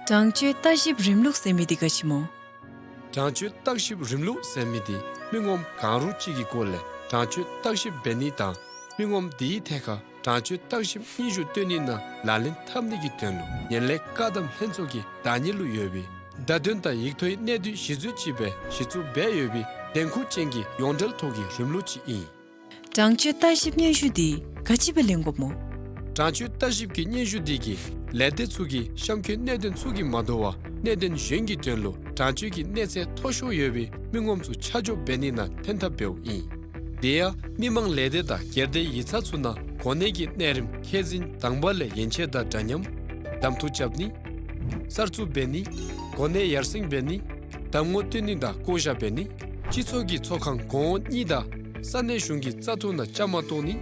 དྲང་སྤྱོད་ལྟ་ཞིབ་རིམ་ལུགས་ཟེར་མི་འདི་ག་ཅི་སྨོ། དྲང་སྤྱོད་ལྟ་ཞིབ་རིམ་ལུགས་ཟེར་མི་འདི་མི་ངོམ་གང་རུང་ཅིག་གི་སྐོར་ལས་དྲང་སྤྱོད་ལྟ་ཞིབ་འབད་ནི་དང་མི་ངོམ་དེའི་ཐད་ཁར་དྲང་སྤྱོད་ལྟ་ཞིབ་སྙན་ཞུ་བཏོན་ནི་ནང་ལག་ལེན་འཐབ་ནི་གི་དོན་ལུ་ངན་ལྷད་བཀག་སྡོམ་ལྷན་ཚོགས་ཀྱི་བདག་གཉེར་ལུ་ཡོད་པའི་བརྡ་དོན་དང་ཡིག་ཐོག་གི་གནད་དོན་གཞི་འཛུགས་ཅིག་སྦེ་གཞི་བཙུགས་འབད་ཡོད་པའི་འགན་ཁུར་ཅན་གྱི་ཡོངས་འབྲེལ་ཐོག་གི་རིམ་ལུགས་ཅིག་ཨིན། དྲང་སྤྱོད་ལྟ་ཞིབ་སྙན་ཞུ་འདི་ག་ཅི་སྦེ་ལེན་དགོཔ་སྨོ། དྲང་སྤྱོད་ལྟ་ཞིབ་ཀྱི་སྙན་ཞུ་འདི་གིས་ལས་སྡེ་ཚུ་གི་གཤམ་འཁོད་གནད་དོན་ཚུ་གིས་མ་དོ་བར་གནད་དོན་གཞན་གྱི་དོན་ལུ་དྲང་སྤྱོད་ཀྱི་གནས་ཚད་མཐོ་ཤོས་ཡོད་པའི་མི་ངོམ་ཚུ་ཆ་འཇོག་འབད་ནི་ནང་ལྷན་ཐབས་འབདཝ་ཨིན། དེ་ཡང་མི་དམངས་ལས་སྡེ་དང་སྒེར་སྡེ་ཡིག་ཚང་ཚུ་ནང་གོ་གནས་ཀྱི་གནས་རིམ་ཁས་འཛིན་དང་པ་ལས་ཡན་ཆད་དང་འདྲ་མཉམ་གདམ་འཐུ་རྐྱབ་ནི། གསར་བཙུགས་འབད་ནི། གོ་གནས་ཡར་སེང་འབད་ནི། གདམ་ངོ་སྟོན་ནི་དང་བསྐོ་བཞག་འབད་ནི། སྤྱི་ཚོགས་ཀྱི་ཚོགས་ཁང་གོང་འོག་གཉིས་དང་ས་གནས་གཞུང་གི་རྩ་འཐུས་ནང་བཅའ་མར་གཏོགས་ནི།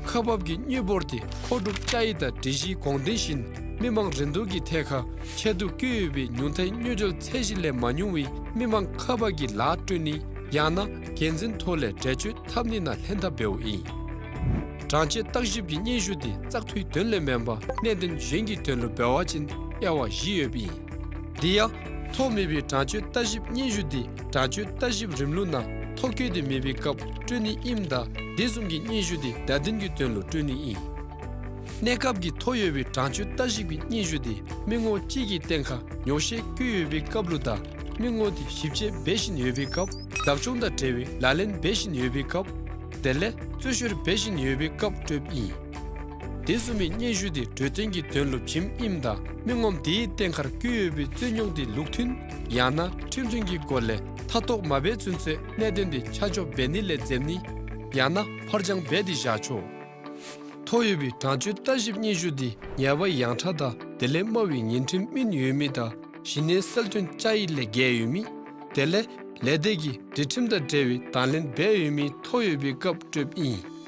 ཁག་འབག་གི་དངུལ་འབོར་དེ་མཁོ་སྒྲུབ་བཅའ་ཡིག་དང་སྒྲིག་གཞིའི་དགོངས་དོན་བཞིན་མི་དམངས་རིན་བསྡུར་གྱི་ཐད་ཁར་ཆེད་དུ་བཀོད་ཡོད་པའི་ཉུང་མཐའི་དངུལ་འབྱོར་ཚད་གཞི་ལས་མ་ཉུང་བའི་མི་དམངས་ཁག་འབག་གི་ལཱ་སྤྲོད་ནི་ཡང་ན་འགན་འཛིན་ཐོག་ལས་འགྲེལ་བརྗོད་འཐབ་ནི་ནང་ལྷན་ཐབས་འབདཝ་ཨིན། དྲང་སྤྱོད་བརྟག་ཞིབ་ཀྱི་སྙན་ཞུ་དེ་བཙག་འཐུའི་དོན་ལས་མེན་པར་གནད་དོན་གཞན་གྱི་དོན་ལུ་འབད་བ་ཅིན་དབྱེ་བ་བཞི་ཡོདཔ་ཨིན། དེ་ཡང་ཐོ་མེད་པའི་དྲང་སྤྱོད་བརྟག་ཞིབ་སྙན་ཞུ་དེ་དྲང་སྤྱོད་བརྟག་ཞིབ་རིམ་ལུགས་ནང་ཐོ་བཀོད་དེ་མེད་པའི་སྐབས་སྤྲོད་ནི་ཨིནམ་ད་དེ་བཟུམ་གྱི་སྙན་ཞུ་དེ་བརྡ་དོན་གྱི་དོན་ལུ་སྤྲོད་ནི་ཨིན། གནས་སྐབས་ཀྱི་ཐོ་ཡོད་པའི་དྲང་སྤྱོད་བརྟག་ཞིབ་ཀྱི་སྙན་ཞུ་དེ་མི་ངོམ་གཅིག་གི་སྟེང་ཁར་ཉོག་བཤད་བཀོད་ཡོད་པའི་སྐབས་ལུ་དང་མི་ངོམ་དེ་ཞིབ་དཔྱད་འབད་བཞིན་ཡོད་པའི་སྐབས། བདག་སྐྱོང་དང་འབྲེལ་བའི་ལག་ལེན་འབད་བཞིན་ཡོད་པའི་སྐབས། དེ་ལས་རྩོད་བཤེར་འབད་བཞིན་ཡོད་པའི་སྐབས་སྤྲོདཔ་ཨིན། དེ་བཟུམ་མའི་སྙན་ཞུ་དེ་གྲོས་བསྟུན་གྱི་དོན་ལུ་བྱིནམ་ཨིནམ་ད་མི་ངོམ་དེའི་སྟེང་ཁར་བཀོད་ཡོད་པའི་རྩོད་རྙོག་དེ་ལུགས་མཐུན་ཡང་ན་ཁྲིམས་མཐུན་གྱི་སྒོ་ལས་མཐའ་གཏོགས་མ་འབད་ཚུན་ཚོད་གནད་དོན་དེ་ཆ་འཇོག་འབད་ནི་ལས་འཛེམ་ནི་ཡང་ན་ཕར་འགྱངས་འབད་དེ་བཞག་ཆོག། ཐོ་ཡོད་པའི་དྲང་སྤྱོད་བརྟག་ཞིབ་སྙན་ཞུ་དེ་ཉེས་པ་ཡངས་དྲགས་དང་དེ་ལས་དམའ་བའི་ཉེས་ཁྲིམས་སྨིན་ཡོད་མི་དང་གཞི་གནས་གསལ་སྟོན་བཅའ་ཡིག་ལས་འགལ་ཡོད་མི། དེ་ལས་ལས་སྡེ་གིས་སྒྲིག་ཁྲིམས་དང་འབྲེལ་བའི་དང་ལེན་འབད་ཡོད་མི་ཐོ་ཡོད་པའི་སྐབས་སྤྲོདཔ་ཨིན།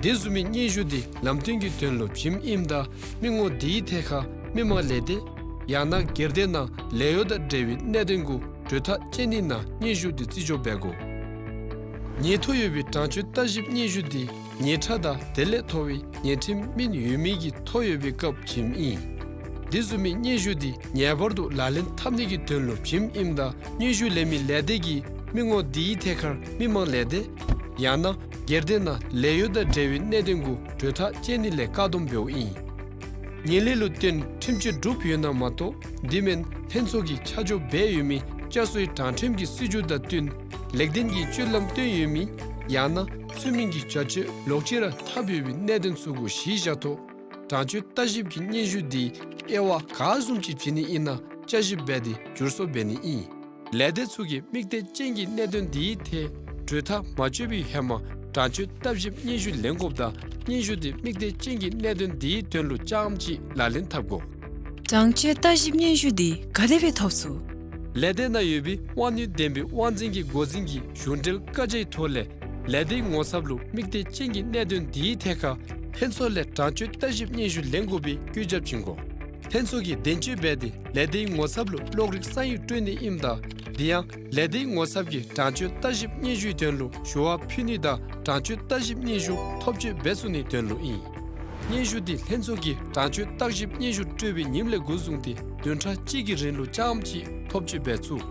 དེ་བཟུམ་མའི་སྙན་ཞུ་དེ་ལམ་སྟོན་གྱི་དོན་ལུ་བྱིནམ་ཨིནམ་ད་མི་ངོམ་དེའི་ཐད་ཁར་མི་དམངས་ལས་སྡེ་ཡང་ན་སྒེར་སྡེ་ནང་ལས་གཡོག་དང་འབྲེལ་བའི་གནད་དོན་གུ་གྲོས་ཐག་བཅད་ནི་ནང་སྙན་ཞུ་དེ་བརྩི་འཇོག་འབད་དགོ། ཉེས་ཐོ་ཡོད་པའི་དྲང་སྤྱོད་བརྟག་ཞིབ་སྙན་ཞུ་དེ་ཉེས་ཁྲ་དང་དེ་ལས་མཐོ་བའི་ཉེས་ཁྲིམས་སྨིན་ཡོད་མི་གི་ཐོ་ཡོད་པའི་སྐབས་བྱིནམ་ཨིན། དེ་བཟུམ་མའི་སྙན་ཞུ་དེ་ངེས་པར་དུ་ལག་ལེན་འཐབ་ནི་གི་དོན་ལུ་བྱིནམ་ཨིནམ་ད་སྙན་ཞུ་ལེན་མི་ལས་སྡེ་གིས་མི་ངོམ་དེའི་ཐད་ཁར་མི་དམངས་ལས་སྡེ་ཡང་ན་ སྒེར་སྡེ་ནང་ལས་གཡོག་དང་འབྲེལ་བའི་གནད་དོན་གུ་གྲོས་ཐག་བཅད་ནི་ལས་བཀག་སྡོམ་འབདཝ་ཨིན། ངན་ལྷད་ལུ་བརྟེན་ཁྲིམས་གཅོད་གྲུབ་ཡོད་ན་མ་གཏོགས་དེ་མེན་ལྷན་ཚོགས་ཀྱིས་ཆ་འཇོག་འབད་ཡོད་མི་བསྐྱར་གསོའི་དྲང་ཁྲིམས་ཀྱི་སྲིད་བྱུས་དང་བསྟུན་ལེགས་ལྡན་གྱི་སྤྱོད་ལམ་སྟོན་ཡོད་མི་ཡང་ན་ཚུལ་མིན་གྱི་བྱ་སྤྱོད་ལོག་སྤྱོད་ར་འཐབ་ཡོད་པའི་གནད་དོན་ཚུ་གུ་གཞི་བཞག་ཐོག་དྲང་སྤྱོད་ལྟ་ཞིབ་ཀྱི་སྙན་ཞུ་དེ་དབྱེ་བ་ག་བཟུམ་ཅིག་བྱིན་ནི་ཨིན་ན་བསྐྱར་ཞིབ་འབད་དེ་བསྒྱུར་བཟོ་འབད་ནི་ཨིན། ལས་སྡེ་ཚུ་གིས་དམིགས་གཏད་ཅན་གྱི་གནད་དོན་དེའི་ཐད་གྲོས་ཐག་མ་གཅོད་པའི་ཧེ་མ་དྲང་སྤྱོད་ལྟ་ཞིབ་སྙན་ཞུ་ལེན་དགོཔ་དང་སྙན་ཞུ་དེ་དམིགས་གཏད་ཅན་གྱི་གནད་དོན་དེའི་དོན་ལུ་རྐྱངམ་གཅིག་ལག་ལེན་འཐབ་དགོ། དྲང་སྤྱོད་ལྟ་ཞིབ་སྙན་ཞུ་དེ་ག་དེ་སྦེ་ཐོབ་ཚུགས། ལས་སྡེ་ནང་ཡོད་པའི་དབང་ནུས་ལྡན་པའི་དབང་འཛིན་གྱི་འགོ་འཛིན་གྱི་གཞུང་འབྲེལ་བཀའ་རྒྱའི་ཐོག་ལས་ལས་སྡེའི་ངོ་ཚབ་ལུ་དམིགས་གཏད་ཅན་གྱི་གནད་དོན་དེའི་ཐད་ཁར་ལྷན་ཚོགས་ལས་དྲང་སྤྱོད་ལྟ་ཞིབ་སྙན་ཞུ་ལེན་དགོ་པའི་བཀོད་ཁྱབ་བྱིན་དགོ། ལྷན་ཚོགས་ཀྱིས་བདེན་དཔྱོད་འབད་དེ་ལས་སྡེའི་ངོ་ཚབ་ལུ་གློག་རིག་ས་ཡིག་སྤྲོད་ནི་ཨིནམ་ད་དེ་ཡང་ལས་སྡེའི་ངོ་ཚབ་ཀྱིས་དྲང་སྤྱོད་ལྟ་ཞིབ་སྙན་ཞུའི་དོན་ལུ་ཞུ་བ་ཕུལ་ནི་དང་དྲང་སྤྱོད་ལྟ་ཞིབ་སྙན་ཞུ་ཐོབ་སྤྱོད་འབད་ཚུགས་ནིའི་དོན་ལུ་ཨིན། སྙན་ཞུ་དེ་ལྷན་ཚོགས་ཀྱིས་དྲང་སྤྱོད་ལྟ་ཞིབ་སྙན་ཞུ་སྤྲོད་པའི་ཉིནམ་ལས་འགོ་བཟུང་སྟེ་བདུན་ཕྲག་གཅིག་གི་རིང་ལུ་རྐྱངམ་གཅིག་ཐོབ་སྤྱོད་འབད་ཚུགས།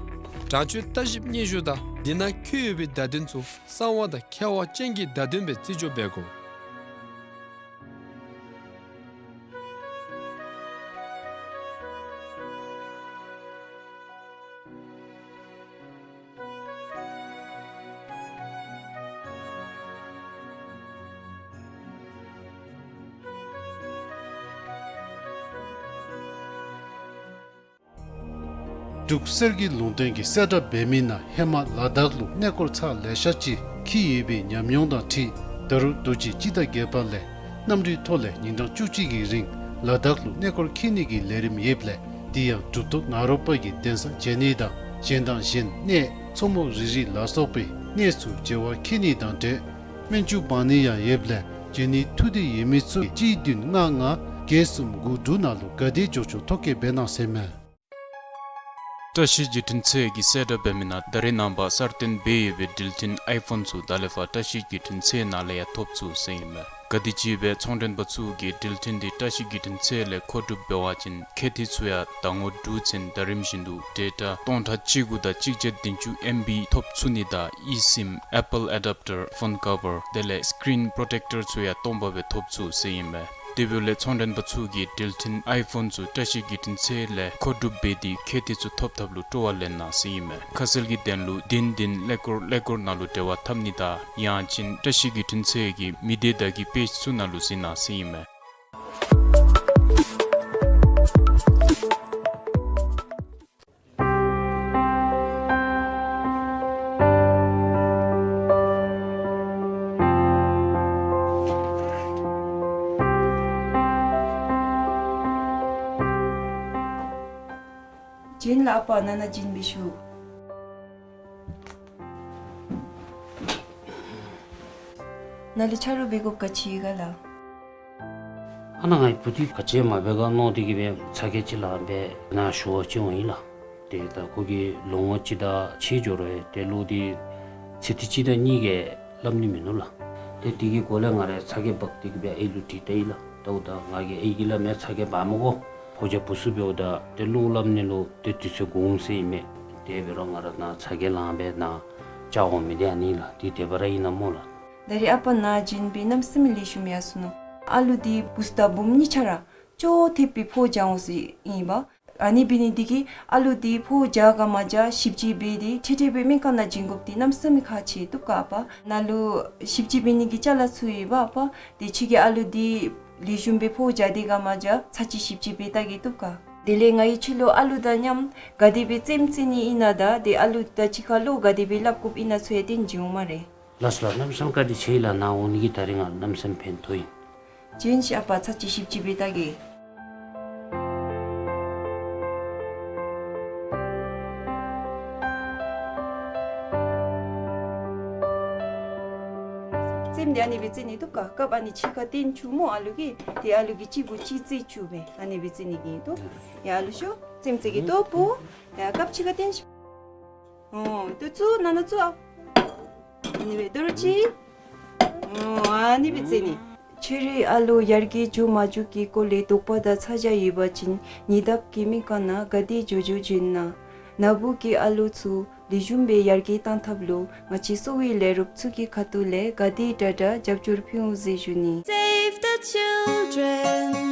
དྲང་སྤྱོད་ལྟ་ཞིབ་སྙན་ཞུ་དང་དེ་ནང་འཁོད་ཡོད་པའི་བརྡ་དོན་ཚུ་གསང་བ་དང་ཁྱབ་པ་ཅན་གྱི་བརྡ་དོན་སྦེ་རྩིས་འཇོག་འབད་དགོ། འབྲུག་གསེར་གྱི་ལུང་བསྟན་གྱི་གསལ་བསྒྲགས་འབད་མི་ནང་ཧེ་མ་ལ་དྭགས་ལུ་གནས་སྐོར་ཚར་ལེ་ཤ་ཅིག་འཁྱིད་ཡོད་པའི་ཉམས་མྱོང་དང་འཁྲིལ་ད་རུང་དུས་ཅི་སྤྱི་ཟླ་བརྒྱད་པ་ལས་གནམ་གྲུའི་ཐོག་ལས་ཉིན་གྲངས་བཅུ་གཅིག་གི་རིང་ལ་དྭགས་ལུ་གནས་སྐོར་འཁྱིད་ནི་གི་ལས་རིམ་ཡོདཔ་ལས་དེ་ཡང་གྲུབ་ཐོབ་ནཱ་རོ་པ་གི་གདན་ས་མཇལ་ནི་དང་གཞན་དང་གཞན་གནས་མཚོ་མོ་རི་རི་ལ་སོགས་པའི་གནས་ཚུ་མཇལ་བར་འཁྱིད་ནི་དང་འབྲེལ་སྨན་ཆུ་འབག་ནི་ཡང་ཡོདཔ་ལས་མཇལ་ནིའི་ཐུགས་འདོད་ཡོད་མི་ཚུ་གཅིག་བདུན་ལྔ་ལྔ་བརྒྱད་གསུམ་དགུ་དྲུག་ནང་ལུ་ག་དེ་མགྱོགས་མགྱོགས་ཐོ་བཀོད་འབད་གནང་ཟེར་མས། བཀྲ་ཤིས་བརྒྱུད་འཕྲིན་ཚད་ཀྱི་གསལ་བསྒྲགས་འབད་མི་ནང་ད་རེས་ནངས་པ་གསར་བཏོན་འབད་ཡོད་པའི་འགྲུལ་འཕྲིན་ཨའི་ཕོན་ཚུ་ད་ལས་ཕར་བཀྲ་ཤིས་བརྒྱུད་འཕྲིན་ཚད་ནང་ལས་ཡང་ཐོབ་ཚུགས་ཟེར་ཨིན་མས། ག་དེམ་ཅིག་སྦེ་ཚོང་མགྲོན་པ་ཚུ་གིས་འགྲུལ་འཕྲིན་དེ་བཀྲ་ཤིས་བརྒྱུད་འཕྲིན་ཚད་ལས་མཁོ་སྒྲུབ་འབད་བ་ཅིན་ཁེ་ཏི་ཚུ་ཡང་ཟླ་ངོ་དྲུག་ཚུན་ད་རིམ་བཞིན་དུ་ཌེ་ཊ་སྟོང་ཕྲག་གཅིག་དགུ་དང་གཅིག་བརྒྱ་བདུན་ཅུ་ཨེམ་བི་ཐོབ་ཚུགས་ནི་དང་ཨི་སིམ་ཨེ་པཱལ་ཨེ་ཌབ་ཊར་ཕོན་ཀ་བར་དེ་ལས་སི་ཀི་རིན་པྲོ་ཊེཀ་ཊར་ཚུ་ཡང་སྟོང་པ་སྦེ་ཐོབ་ཚུགས་ཟེར་ཨིན་མས། དེ་འབདཝ་ལས་ཚོང་མགྲོན་པ་ཚུ་གིས་འགྲུལ་འཕྲིན་ཨའི་ཕོན་ཚུ་བཀྲ་ཤིས་བརྒྱུད་འཕྲིན་ཚད་ལས་མཁོ་སྒྲུབ་འབད་དེ་ཁེ་ཏི་ཚུ་ཐོབ་ཐབས་ལུ་སྤྲོ་བ་ལེན་གནང་ཟེར་ཨིན་མས། ཁ་གསལ་གྱི་དོན་ལུ་བདུན་བདུན་ཀླད་ཀོར་ཀླད་ཀོར་ནང་ལུ་འབྲེལ་བ་འཐབ་ནི་དང་ཡང་ཅིན་བཀྲ་ཤིས་བརྒྱུད་འཕྲིན་ཚད་ཀྱི་མི་སྡེ་བརྡ་བརྒྱུད་པེཇ་ཚུ་ནང་ལུ་གཟིགས་གནང་ཟེར་ཨིན་མས། བྱིན་ལ་ཨ་པ་ནང་ན་བྱིན་སྦེ་ཞུ། ནཱ་ལུ་ཆ་རོགས་འབད་དགོཔ་ག་ཅི་ག་ལགས། ཨ་ནཱ་ངེའི་བུ་འདི་ག་ཅི་མ་འབད་ག་མནོ་སྟེ་གི་སྦེ་ཚ་གྱང་ཅིག་ལང་སྦེ་ནཱ་ཞུ་བར་བྱོན་འོང་ཡི་ལགས། ཏེ་ད་ཁོ་གིས་ལོ་ངོ་གཅིག་དང་ཕྱེད་འགྱོ་རུང་ཏེ་གློག་འདི་ཚེ་ཐིག་གཅིག་དང་གཉིས་ཀྱིས་སླབ་ནི་མིན་ནུག་ལགས། ཏེ་དེ་གི་སྒོ་ལས་ང་ར་ཚ་གྱང་འབག་སྟེ་གི་སྦེ་ཨའི་ལུ་དྲིས་ལྟ་ཡི་ལགས། ད་འོ་ད་ང་གིས་ཨའི་གིས་སླབ་མས། ཚ་གྱང་འབག་མི་དགོ། ཕོ་རྒྱས་བུ་ཚུ་འབདཝ་ད་ཏེ་གློག་སླབ་ནི་ལུ་ཏེ་དུས་ཚོད་འགོར་འོང་ཟེར་ཨིན་མས། དེ་འབད་རུང་ང་ར་ནཱ་ཚ་གྱང་ལང་སྦེ་ནཱ་བཅར་འོང་མི་འདི་ཨ་ནི་ལགས། འདི་དེ་སྦེ་ར་ཨིན་ན་སྨོ་ལགས། ད་རེས་ཨ་པ་ནཱ་བྱིན་སྦེ་གནམ་མེད་ས་མེད་ལེགས་ཤོམ་ཡར་སོ་ནུག། ཨ་ལུ་འདི་བུཚ་དང་བུམོ་གཉིས་ཆ་ར་ཅོག་འཐདཔ་སྦེ་ཕོཝ་རྒྱག་འོང་ཟེར་ཨིན་པ། ཨ་ནི་འབད་ནི་འདི་གིས་ཨ་ལུ་འདི་ཕོཝ་རྒྱག་ག་མ་རྒྱག་ཞིབ་དཔྱད་འབད་དེ་ཁྲིག་ཁྲི་སྦེ་སྨན་ཁང་ནང་བྱིན་དགོཔ་འདི་གནམ་མེད་ས་མེད་ཁག་ཆེ་བཏུབ་ག་ཨ་པ། ནཱ་ལུ་ཞིབ་དཔྱད་འབད་ནི་གི་ཅ་ལ་ཚུ་ཡོད་པ་ཨ་པ། དེ་ཁྱོད་ཀྱིས་ཨ་ལུ་འདི་ལེགས་ཤོམ་སྦེ་ཕོཝ་རྒྱག་སྟེ་ག་མ་རྒྱག་ཚར་གཅིག་ཞིབ་དཔྱད་འབད་བལྟ་གེ་བཏུབ་ག། དེ་ལས་ང་གིས་ཁྱོད་ལུ་ཨ་ལུ་དང་མཉམ་ག་དེ་སྦེ་རྩེདམོ་རྩེ་ནི་ཨིན་ན་ད་དེ་ཨ་ལུ་དང་གཅིག་ཁར་བློ་ག་དེ་སྦེ་སླབ་དགོཔ་ཨིན་ན་ཚུ་ཡང་སྟོན་བྱིན་འོང་སྨ་རེ། ལགས་སོ་ལགས། གནམ་མེད་ས་མེད་བཀའ་དྲིན་ཆེ་ལགས། ནཱ་འོང་ནི་གིས་ད་རིས་ང་གནམ་མེད་ས་མེད་ཕན་ཐོགས་ཡི། བྱིན་ཤིག་ཨ་པ་ཚར་གཅིག་ཞིབ་དཔྱད་འབད་བལྟ་གེ། རྩེདམོ་འདི་ཨ་ནི་སྦེ་རྩེ་ནི་བཏུབ་ག། རྐངམ་ཨ་ནི་གཅིག་ཁར་སྟོན་བཅུག་སྨོ་ཨ་ལུ་གིས། ཏེ་ཨ་ལུ་གིས་གཅིག་གུ་གཅིག་རྩེ་བཅུག་སྦེ་ཨ་ནི་སྦེ་རྩེ་ནི་གི་ཨིན་ཏོ། ཡ་ཨ་ལུ་ཤོག། རྩེདམོ་རྩེ་གེ་ཏོ་བུ། ཡ་རྐངམ་གཅིག་ཁར་སྟོན་ཤིག། ཨོ་ཏེ་བཙུགས། ནང་ན་བཙུགས་ཨ། ཨ་ནི་སྦེ་དོ་རུང་གཅིག། ཨོ་ཨ་ནི་སྦེ་རྩེ་ནི། ཁྱོད་རའི་ཨ་ལོ་ཡར་རྒྱས་འགྱོ་མ་འགྱོ་གི་སྐོར་ལས་དོགས་པ་དང་ཚ་གྱང་ཡོད་པ་ཅིན་ཉེ་འདབས་ཀྱི་སྨན་ཁང་ནང་ག་དེ་མགྱོགས་མགྱོགས་བྱོན་གནང་། ན་བུ་གི་ཨ་ལོ་ཚུ་ ལེགས་ཤོམ་སྦེ་ཡར་རྒྱས་གཏང་ཐབས་ལུ་ང་བཅས་གསོ་བའི་ལས་རོགས་ཚུ་གི་ཁ་ཐུག་ལས་ག་དེ་དྲག་དྲག་རྒྱབ་སྐྱོར་ཕུལ་འོང་ཟེར་ཞུ་ནི། Save the Children.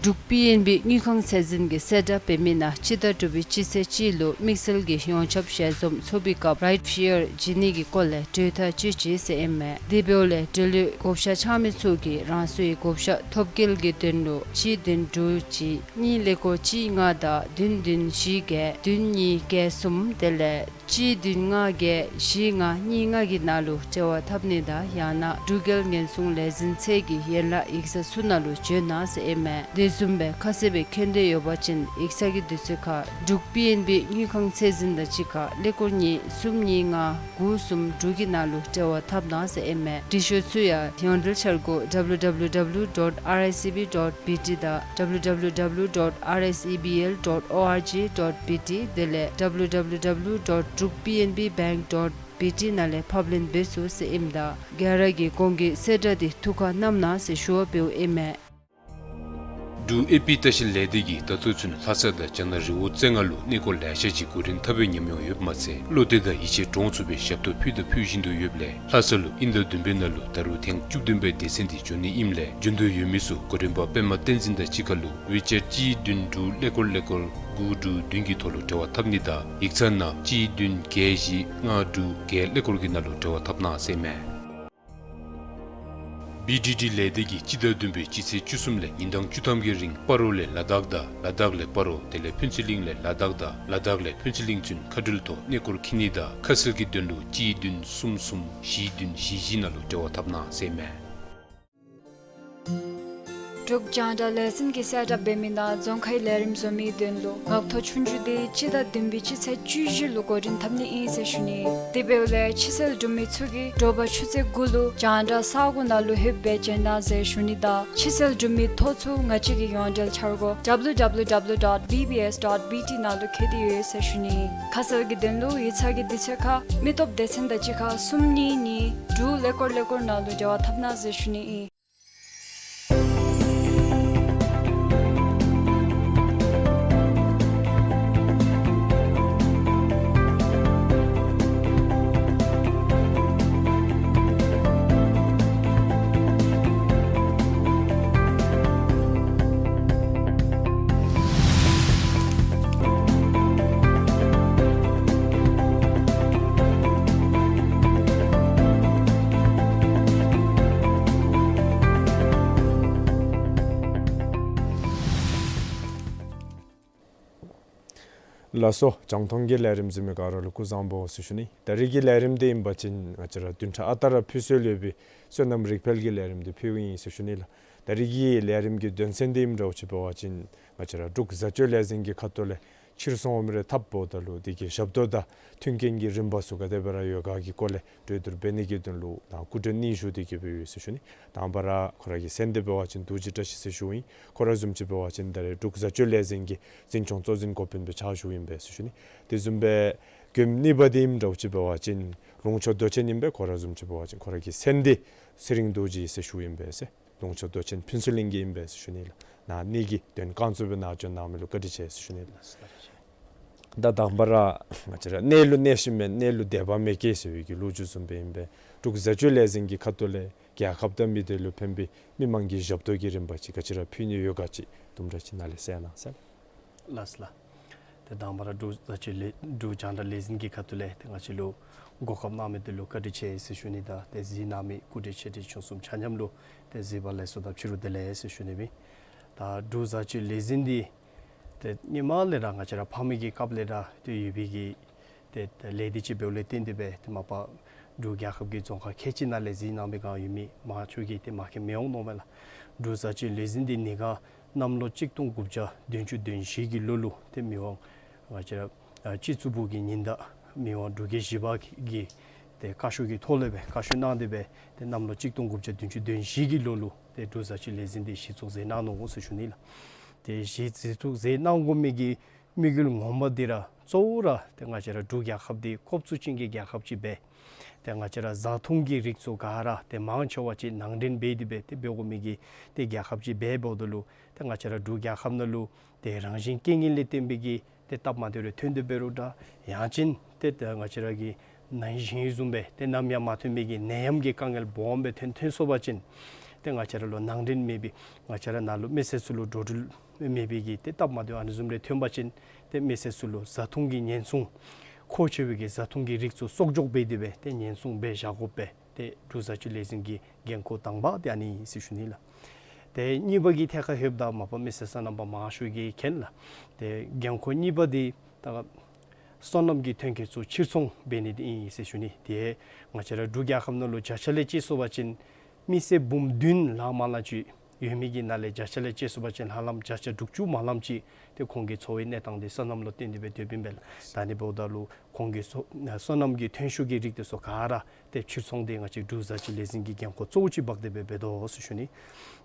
འབྲུག་པི་ཨེན་བི་དངུལ་ཁང་ཚད་འཛིན་གྱིས་གསལ་བསྒྲགས་འབད་མི་ནང་སྤྱི་ཟླ་དྲུག་པའི་སྤྱི་ཚེས་གཅིག་ལུ་དམིགས་བསལ་གྱི་ཡོངས་ཁྱབ་ཞལ་འཛོམས་ཚོགས་པའི་སྐབས་Right Share བྱིན་ནི་གི་སྐོར་ལས་གྲོས་ཐག་བཅད་ཅི་ཟེར་ཨིན་མས། དེ་འབདཝ་ལས་འབྲེལ་ཡོད་བགོ་བཤའ་འཆང་མི་ཚུ་གིས་རང་སོའི་བགོ་བཤའ་ཐོབ་སྐལ་གྱི་དོན་ལུ་གཅིག་བདུན་དྲུག་གཅིག་གཉིས་ཀླད་ཀོར་གཅིག་ལྔ་དང་བདུན་བདུན་བཞི་བརྒྱད་བདུན་གཉིས་བརྒྱད་གསུམ་དེ་ལས་གཅིག་བདུན་ལྔ་བརྒྱད་བཞི་ལྔ་གཉིས་ལྔ་གི་ནང་ལུ་འབྲེལ་བ་འཐབ་ནི་དང་ཡང་ན་འབྲུག་རྒྱལ་ཉེན་སྲུང་ལས་འཛིན་ཚད་ཀྱི་ཡན་ལག་ཡིག་ཚང་ཚུ་ནང་ལུ་འབྱོན་གནང་ཟེར་ཨིན་མས། དེ་བཟུམ་སྦེ་ཁ་གསལ་སྦེ་མཁྱེན་འདོད་ཡོད་པ་ཅིན་ཡིག་ཚང་གི་དུས་ཚོད་ཁར་འབྲུག་པི་ཨེན་བི་དངུལ་ཁང་ཚད་འཛིན་དང་གཅིག་ཁར་ཀླད་ཀོར་གཉིས་གསུམ་གཉིས་ལྔ་དགུ་གསུམ་དྲུག་གི་ནང་ལུ་འབྲེལ་བ་འཐབ་གནང་ཟེར་ཨིན་མས། འབྲི་ཤོག་ཚུ་ཡང་ཡོངས་འབྲེལ་འཆར་སྒོ་W W W dot R I C B dot B T དང་W W W dot R S E B L dot O R G dot B T དེ་ལས་W W W dot druk P N B bank dot B T ནང་ལས་ཕབ་ལེན་འབད་ཚུགས་ཟེར་ཨིནམ་ད་ག་ར་གིས་གོང་གི་གསལ་བསྒྲགས་འདི་ཐུགས་ཁར་བསྣམ་གནང་ཟེར་ཞུ་བ་འབདཝ་ཨིན་མས། འབྲུག་ཨེ་པི་ལྟ་བཤལ་ལས་སྡེ་གིས་ད་ལྟོ་ཚུན་ལྷ་ས་དང་རྒྱ་ནག་རི་བོ་རྩེ་ལྔ་ལུ་གནས་སྐོར་ལེ་ཤ་ཅིག་གོ་རིམ་འཐབ་པའི་ཉམས་མྱོང་ཡོདཔ་མ་ཚད་བློ་གཏད་དང་ཡིད་ཆེས་འདྲོངས་ཚུགས་པའི་ཞབས་ཏོག་ཕུལ་དང་ཕུལ་བཞིན་དུ་ཡོདཔ་ལས་ལྷ་ས་ལུ་དབྱིན་ཟླ་བདུན་པའི་ནང་ལུ་ད་རུང་ཐེངས་བཅུ་བདུན་པའི་སྡེ་ཚན་འདི་འབྱོན་ནི་ཨིནམ་ལས་འབྱོན་འདོད་ཡོད་མི་ཚུ་གོ་རིམ་པ་པདྨ་བསྟན་འཛིན་དང་གཅིག་ཁར་ལུ་ཝི་ཅེཊ་གཅིག་བདུན་དྲུག་ཀླད་ཀོར་ཀླད་ཀོར་དགུ་དྲུག་བདུན་གྱི་ཐོག་ལུ་འབྲེལ་བ་འཐབ་ནི་དང་ཡིག་ཚང་ནང་གཅིག་བདུན་བརྒྱད་བཞི་ལྔ་དྲུག་བརྒྱད་ཀླད་ཀོར་གྱི་ནང་ལུ་འབྲེལ་བ་འཐབ་གནང་ཟེར་ཨིན་མས། བི་ཌི་ཌི་ལས་སྡེ་གིས་སྤྱི་ཟླ་བདུན་པའི་སྤྱི་ཚེས་བཅུ་གསུམ་ལས་ཉིན་གྲངས་བཅུ་ཐམ་གྱི་རིང་སྤ་རོ་ལས་ལ་དྭགས་དང་ལ་དྭགས་ལས་སྤ་རོ་དེ་ལས་ཕུན་ཚོགས་གླིང་ལས་ལ་དྭགས་དང་ལ་དྭགས་ལས་ཕུན་ཚོགས་གླིང་ཚུན་མཁའ་འགྲུལ་ཐོག་གནས་སྐོར་འཁྱིད་ནི་དང་ཁ་གསལ་གྱི་དོན་ལུ་གཅིག་བདུན་གསུམ་གསུམ་བཞི་བདུན་བཞི་བཞི་ནང་ལུ་འབྲེལ་བ་འཐབ་གནང་ཟེར་ཨིན་མས། འབྲུག་རྒྱང་བསྒྲགས་ལས་འཛིན་གྱིས་གསལ་བསྒྲགས་འབད་མི་ནང་རྫོང་ཁའི་ལས་རིམ་བཟོ་མིའི་དོན་ལུ་འགག་ཐོག་ཆུང་ཆུང་འདི་སྤྱི་ཟླ་བདུན་པའི་སྤྱི་ཚེས་བཅུ་བཞི་ལུ་གོ་རིམ་འཐབ་ནི་ཨིན་ཟེར་ཞུ་ནི། དེ་འབདཝ་ལས་ཕྱི་སེལ་གྲུབ་མི་ཚུ་གིས་དྲོ་པ་ཆུ་ཚོད་དགུ་ལུ་རྒྱང་བསྒྲགས་ས་གོ་ནང་ལུ་ལྷོདཔ་སྦེ་བྱོན་གནང་ཟེར་ཞུ་ནི་དང་ཕྱི་སེལ་གྲུབ་མིའི་ཐོ་ཚུ་ང་བཅས་ཀྱི་ཡོངས་འབྲེལ་འཆར་སྒོ་W W W dot B B S dot B T ནང་ལུ་འཁོད་དེ་ཡོད་ཟེར་ཞུ་ནི། ཁ་གསལ་གྱི་དོན་ལུ་ཡིག་ཚང་གི་དུས་ཚོད་ཁར་མི་སྟོབས་སྡེ་ཚན་དང་གཅིག་ཁར་གསུམ་གཉིས་གཉིས་དྲུག་ཀླད་ཀོར་ཀླད་ཀོར་ནང་ལུ་འབྲེལ་བ་འཐབ་གནང་ཟེར་ཞུ་ནི་ཨིན། ལགས་སོ། རྒྱང་མཐོང་གི་ལས་རིམ་གཟིགས་མི་ག་ར་ལུ་སྐུ་གཟུགས་བཟང་པོ་ཟེར་ཞུ་ནི། ད་རིས་ཀྱི་ལས་རིམ་འདི་ཨིན་པ་ཅིན་ང་བཅས་ར་བདུན་ཕྲག་ཨ་རྟག་ར་ཕུལ་སྲོལ་ཡོད་པའི་སོ་ནམ་རིག་འཕེལ་གྱི་ལས་རིམ་འདི་ཕུལཝ་ཨིན་ཟེར་ཞུ་ནི་ལགས། ད་རིས་ཀྱི་ལས་རིམ་གྱི་དོན་ཚན་འདི་ཨིནམ་འདྲཝ་ཅིག་འབད་བ་ཅིན་ང་བཅས་ར་འབྲུག་བཟའ་སྤྱོད་ལས་འཛིན་གྱི་ཁ་ཐུག་ལས་ཕྱིར་སོང་འོང་མི་རེ་འཐབ་འོངམ་ད་ལུ་དེ་གི་ཞབས་ཏོག་དང་མཐུན་རྐྱེན་གྱི་རིམ་པ་ཚུ་ག་དེ་སྦེ་ར་ཡོད་ག་གི་སྐོར་ལས་གྲོས་བསྡུར་འབད་ནི་གི་དོན་ལུ་ད་སྐུ་མགྲོན་གཉིས་བཞུགས་ཏེ་གི་སྦེ་ཡོད་ཟེར་ཞུ་ནི། དང་པ་ར་ཁོ་ར་གི་མཚན་འདི་འབད་བ་ཅིན་རྡོ་རྗེ་བཀྲ་ཤིས་ཟེར་ཞུཝ་ཨིན། ཁོ་ར་བཟུམ་ཅིག་འབད་བ་ཅིན་ད་རེས་འབྲུག་བཟའ་སྤྱོད་ལས་འཛིན་གྱི་འཛིན་སྐྱོང་གཙོ་འཛིན་འགོ་དཔོན་སྦེ་ཕྱག་ཞུཝ་ཨིན་པས་ཟེར་ཞུ་ནི། དེ་བཟུམ་སྦེ་མགྱོནམ་གཉིས་པ་འདི་ཨིནམ་འདྲཝ་ཅིག་འབད་བ་ཅིན་ལུང་ཕྱོགས་མདོ་ཆེན་ཨིན་པས། ཁོ་ར་བཟུམ་ཅིག་འབད་བ་ཅིན་ཁོ་ར་གི་མཚན་འདི་ཚེ་རིང་རྡོ་རྗེ་ཟེར་ཞུཝ་ཨིན་པས་ཟེར། ལུང་ཕྱོགས་མདོ་ཆེན་ཕུན་ཚོགས་གླིང་གི་ཨིན་པས་ཟེར་ཞུ་ནི་ལགས། ནཱ་གནས་ཀྱི་དོན་བསྐང་ཚུགསཔ་སྦེ་ནཱ་བྱོན་གནང་མི་ལུ་བཀའ་དྲིན་ཆེ་ཟེར་ཞུ་ནི་ལགས། ད་དང་པ་ར་ང་བཅས་ར་གནས་ལུ་གནས་ཤིང་མེད་གནས་ལུ་དད་པ་མེད་མཁན་ཟེར་བའི་གི་ལོ་རྒྱུས་བཟུམ་སྦེ་ཨིན་པས། འབྲུག་བཟའ་སྤྱོད་ལས་འཛིན་གྱི་ཁ་ཐུག་ལས་རྒྱལ་ཁབ་དང་མི་སྡེ་ལུ་ཕན་པའི་མི་མང་གི་ཞབས་ཏོག་གི་རིམ་པ་ཅིག་ག་ཅི་ར་ཕུལ་ནི་ཡོད་ག་ཅིག་དུམ་གྲ་ཅིག་ནཱ་ལས་གསལ་གནང་ཟེར། ལགས་སོ་ལགས། ཏེ་དང་པ་ར་འབྲུག་བཟའ་སྤྱོད་ལས་འབྲུག་རྒྱང་བསྒྲགས་ལས་འཛིན་གྱི་ཁ་ཐུག་ལས་ཏེ་ང་བཅས་ལུ་གོ་སྐབས་གནང་མི་འདི་ལུ་བཀའ་དྲིན་ཆེ་ཟེར་ཞུ་ནི་དང་ཏེ་གཟིགས་གནང་མི་སྐུ་མགྲོན་ཆེ་འབྲིང་ཆུང་གསུམ་ཆ་མཉམ་ལུ་ཏེ་གཟིགས་པ་ལེགས་སོ་དང་ཕྱི་རུ་བདེ་ལེགས་ཟེར་ཞུ་ནི་ཨིན། ད་འབྲུག་བཟའ་སྤྱོད་ལས་འཛིན་འདི་ཏེ་སྔོན་མ་ལས་ར་ང་བཅས་ར་ཕ་མེས་ཀྱི་སྐབས་ལས་ར་ཏེ་ཡོད་པའི་གི་ཏེ་ཏེ་ལས་སྡེ་ཅིག་འབདཝ་ལས་བརྟེན་ཏེ་སྦེ་ཏེ་མ་པ་འབྲུག་རྒྱལ་ཁབ་ཀྱི་རྫོང་ཁག་ཁལ་གཅིག་ནང་ལས་གཟིགས་གནང་པའི་སྒང་ཡོད་མི་མང་ཆེ་གིས་ཏེ་མ་མཁྱེན་མི་འོང་མནོཝ་མས་ལགས། འབྲུག་བཟའ་སྤྱོད་ལས་འཛིན་འདི་ཉེ་ག་གནམ་ལོ་གཅིག་སྟོང་དགུ་བརྒྱ་བདུན་ཅུ་དོན་བཞི་གི་ལོ་ལུ་ཏེ་མི་དབང་ང་བཅས་ར་ཨ་སྤྱི་གཙུག་པོ་གི་ཉི་ཟླ་མི་དབང་འབྲུག་རྒྱལ་བཞི་པ་གི་ཏེ་བཀའ་ཤོག་གི་ཐོག་ལས་སྦེ་བཀའ་ཤོག་གནང་སྟེ་སྦེ་ཏེ་གནམ་ལོ་གཅིག་སྟོང་དགུ་བརྒྱ་བདུན་ཅུ་དོན་བཞི་གི་ལོ་ལུ་ཏེ་འབྲུག་བཟའ་སྤྱོད་ལས་འཛིན་འདི་གཞི་བཙུགས་མཛད་གནང་ནུག་ཟེར་ཞུ་ནི་ལགས། ཏེ་གཞི་གཞི་བཙུགས་མཛད་གནང་དགོ་མི་གི་ དམིགས་ཡུལ་ངོ་མ་འདི་ར་གཙོ་བོ་ར་ཏེ་ང་བཅས་ར་འབྲུག་རྒྱལ་ཁབ་འདི་གོ་བཙུགས་ཅན་གྱི་རྒྱལ་ཁབ་ཅིག་སྦེ་ཏེ་ང་བཅས་ར་བཟའ་འཐུང་གི་རིགས་ཚུ་ག་ར་ཏེ་མང་ཆེ་བ་ཅིག་ནང་འདྲེན་འབད་དེ་སྦེ་ཏེ་འབད་དགོ་མི་གི་ཏེ་རྒྱལ་ཁབ་ཅིག་འབད་འབདཝ་ད་ལུ་ཏེ་ང་བཅས་ར་འབྲུག་རྒྱལ་ཁབ་ནང་ལུ་ཏེ་རང་བཞིན་རྐྱེན་ངན་ལས་བརྟེན་པའི་གི་ཏེ་སྟབས་མ་བདེཝ་རེ་ཐོན་ཏེ་འབད་རུང་འདྲ། ཡང་ཅིན་ཏེ་ཏེ་ང་བཅས་ར་གི་ན་ཧིང་བཟུམ་སྦེ་ཏེ་ནམ་ཡང་མ་ཐོན་པའི་གི་ནད་ཡམས་ཀྱི་དཀའ་ངལ་སྦོམ་སྦེ་ཐོན་ཐོན་སོང་པ་ཅིན་ཏེ་ང་བཅས་ར་ལུ་ནང་འདྲེན་མེད་པའི་ང་བཅས་ར་ནང་ལུ་མི་སེར་ཚུ་ལུ་འགྲོ་འགྲུལ་མེད་པའི་གི་ཏེ་སྟབས་མ་བདེཝ་ཨ་ནི་བཟུམ་རེ་ཐོན་པ་ཅིན་ཏེ་མི་སེར་ཚུ་ལུ་བཟའ་འཐུང་གི་ཉེན་སྲུང་མཁོ་ཆེ་བའི་གི་བཟའ་འཐུང་གི་རིགས་ཚུ་གསོག་འཇོག་འབད་དེ་སྦེ་ཏེ་ཉེན་སྲུང་འབད་བཞག་དགོ་པས། ཏེ་འབྲུག་བཟའ་སྤྱོད་ལས་འཛིན་གྱི་འགན་ཁུར་དང་པ་འདི་ཨ་ནི་ཨིན་ཟེར་ཞུ་ནི་ལགས། ཏེ་གཉིས་པ་གི་ཐད་ཁར་ལྷོདཔ་ད་མ་པ་མི་སེར་སོ་ནམ་པ་མང་ཤོས་ཀྱིས་མཁྱེན་ལགས། ཏེ་འགན་ཁུར་གཉིས་པ་འདི་ད་སོ་ནམ་གྱི་ཐོན་སྐྱེད་ཚུ་ཕྱིར་ཚོང་འབད་ནི་འདི་ཨིན་ཟེར་ཞུ་ནི། ཏེ་ང་བཅས་ར་འབྲུག་རྒྱལ་ཁབ་ནང་ལུ་བརྒྱ་ཆ་ལས་དཔྱད་སོང་པ་ཅིན་མི་སེར་འབུམ་བདུན་ལང་མ་ལང་ཅིག་ཡོད་མི་གི་ནང་ལས་བརྒྱ་ཆ་ལས་དཔྱད་སོང་པ་ཅིན་ཧ་ལམ་བརྒྱ་ཆ་དྲུག་ཅུ་མ་ལང་ཅིག་ཏེ་ཁོང་གི་འཚོ་བའི་གནས་སྟངས་འདི་སོ་ནམ་ལུ་བརྟེན་ཏེ་སྦེ་སྡོདཔ་ཨིན་པས་ལགས། ད་ཨ་ནི་འབདཝ་ད་ལུ་ཁོང་གི་སོ་སོ་ནམ་གྱི་ཐོན་ཤུགས་ཀྱི་རིགས་འདི་ཚུ་ག་ར་ཏེ་ཕྱིར་ཚོང་འདི་ང་བཅས་འབྲུག་བཟའ་སྤྱོད་ལས་འཛིན་གྱི་འགན་ཁུར་གཙོ་བོ་ཅིག་འབག་སྟེ་སྦེ་འབད་དོ་ཟེར་ཞུ་ནི།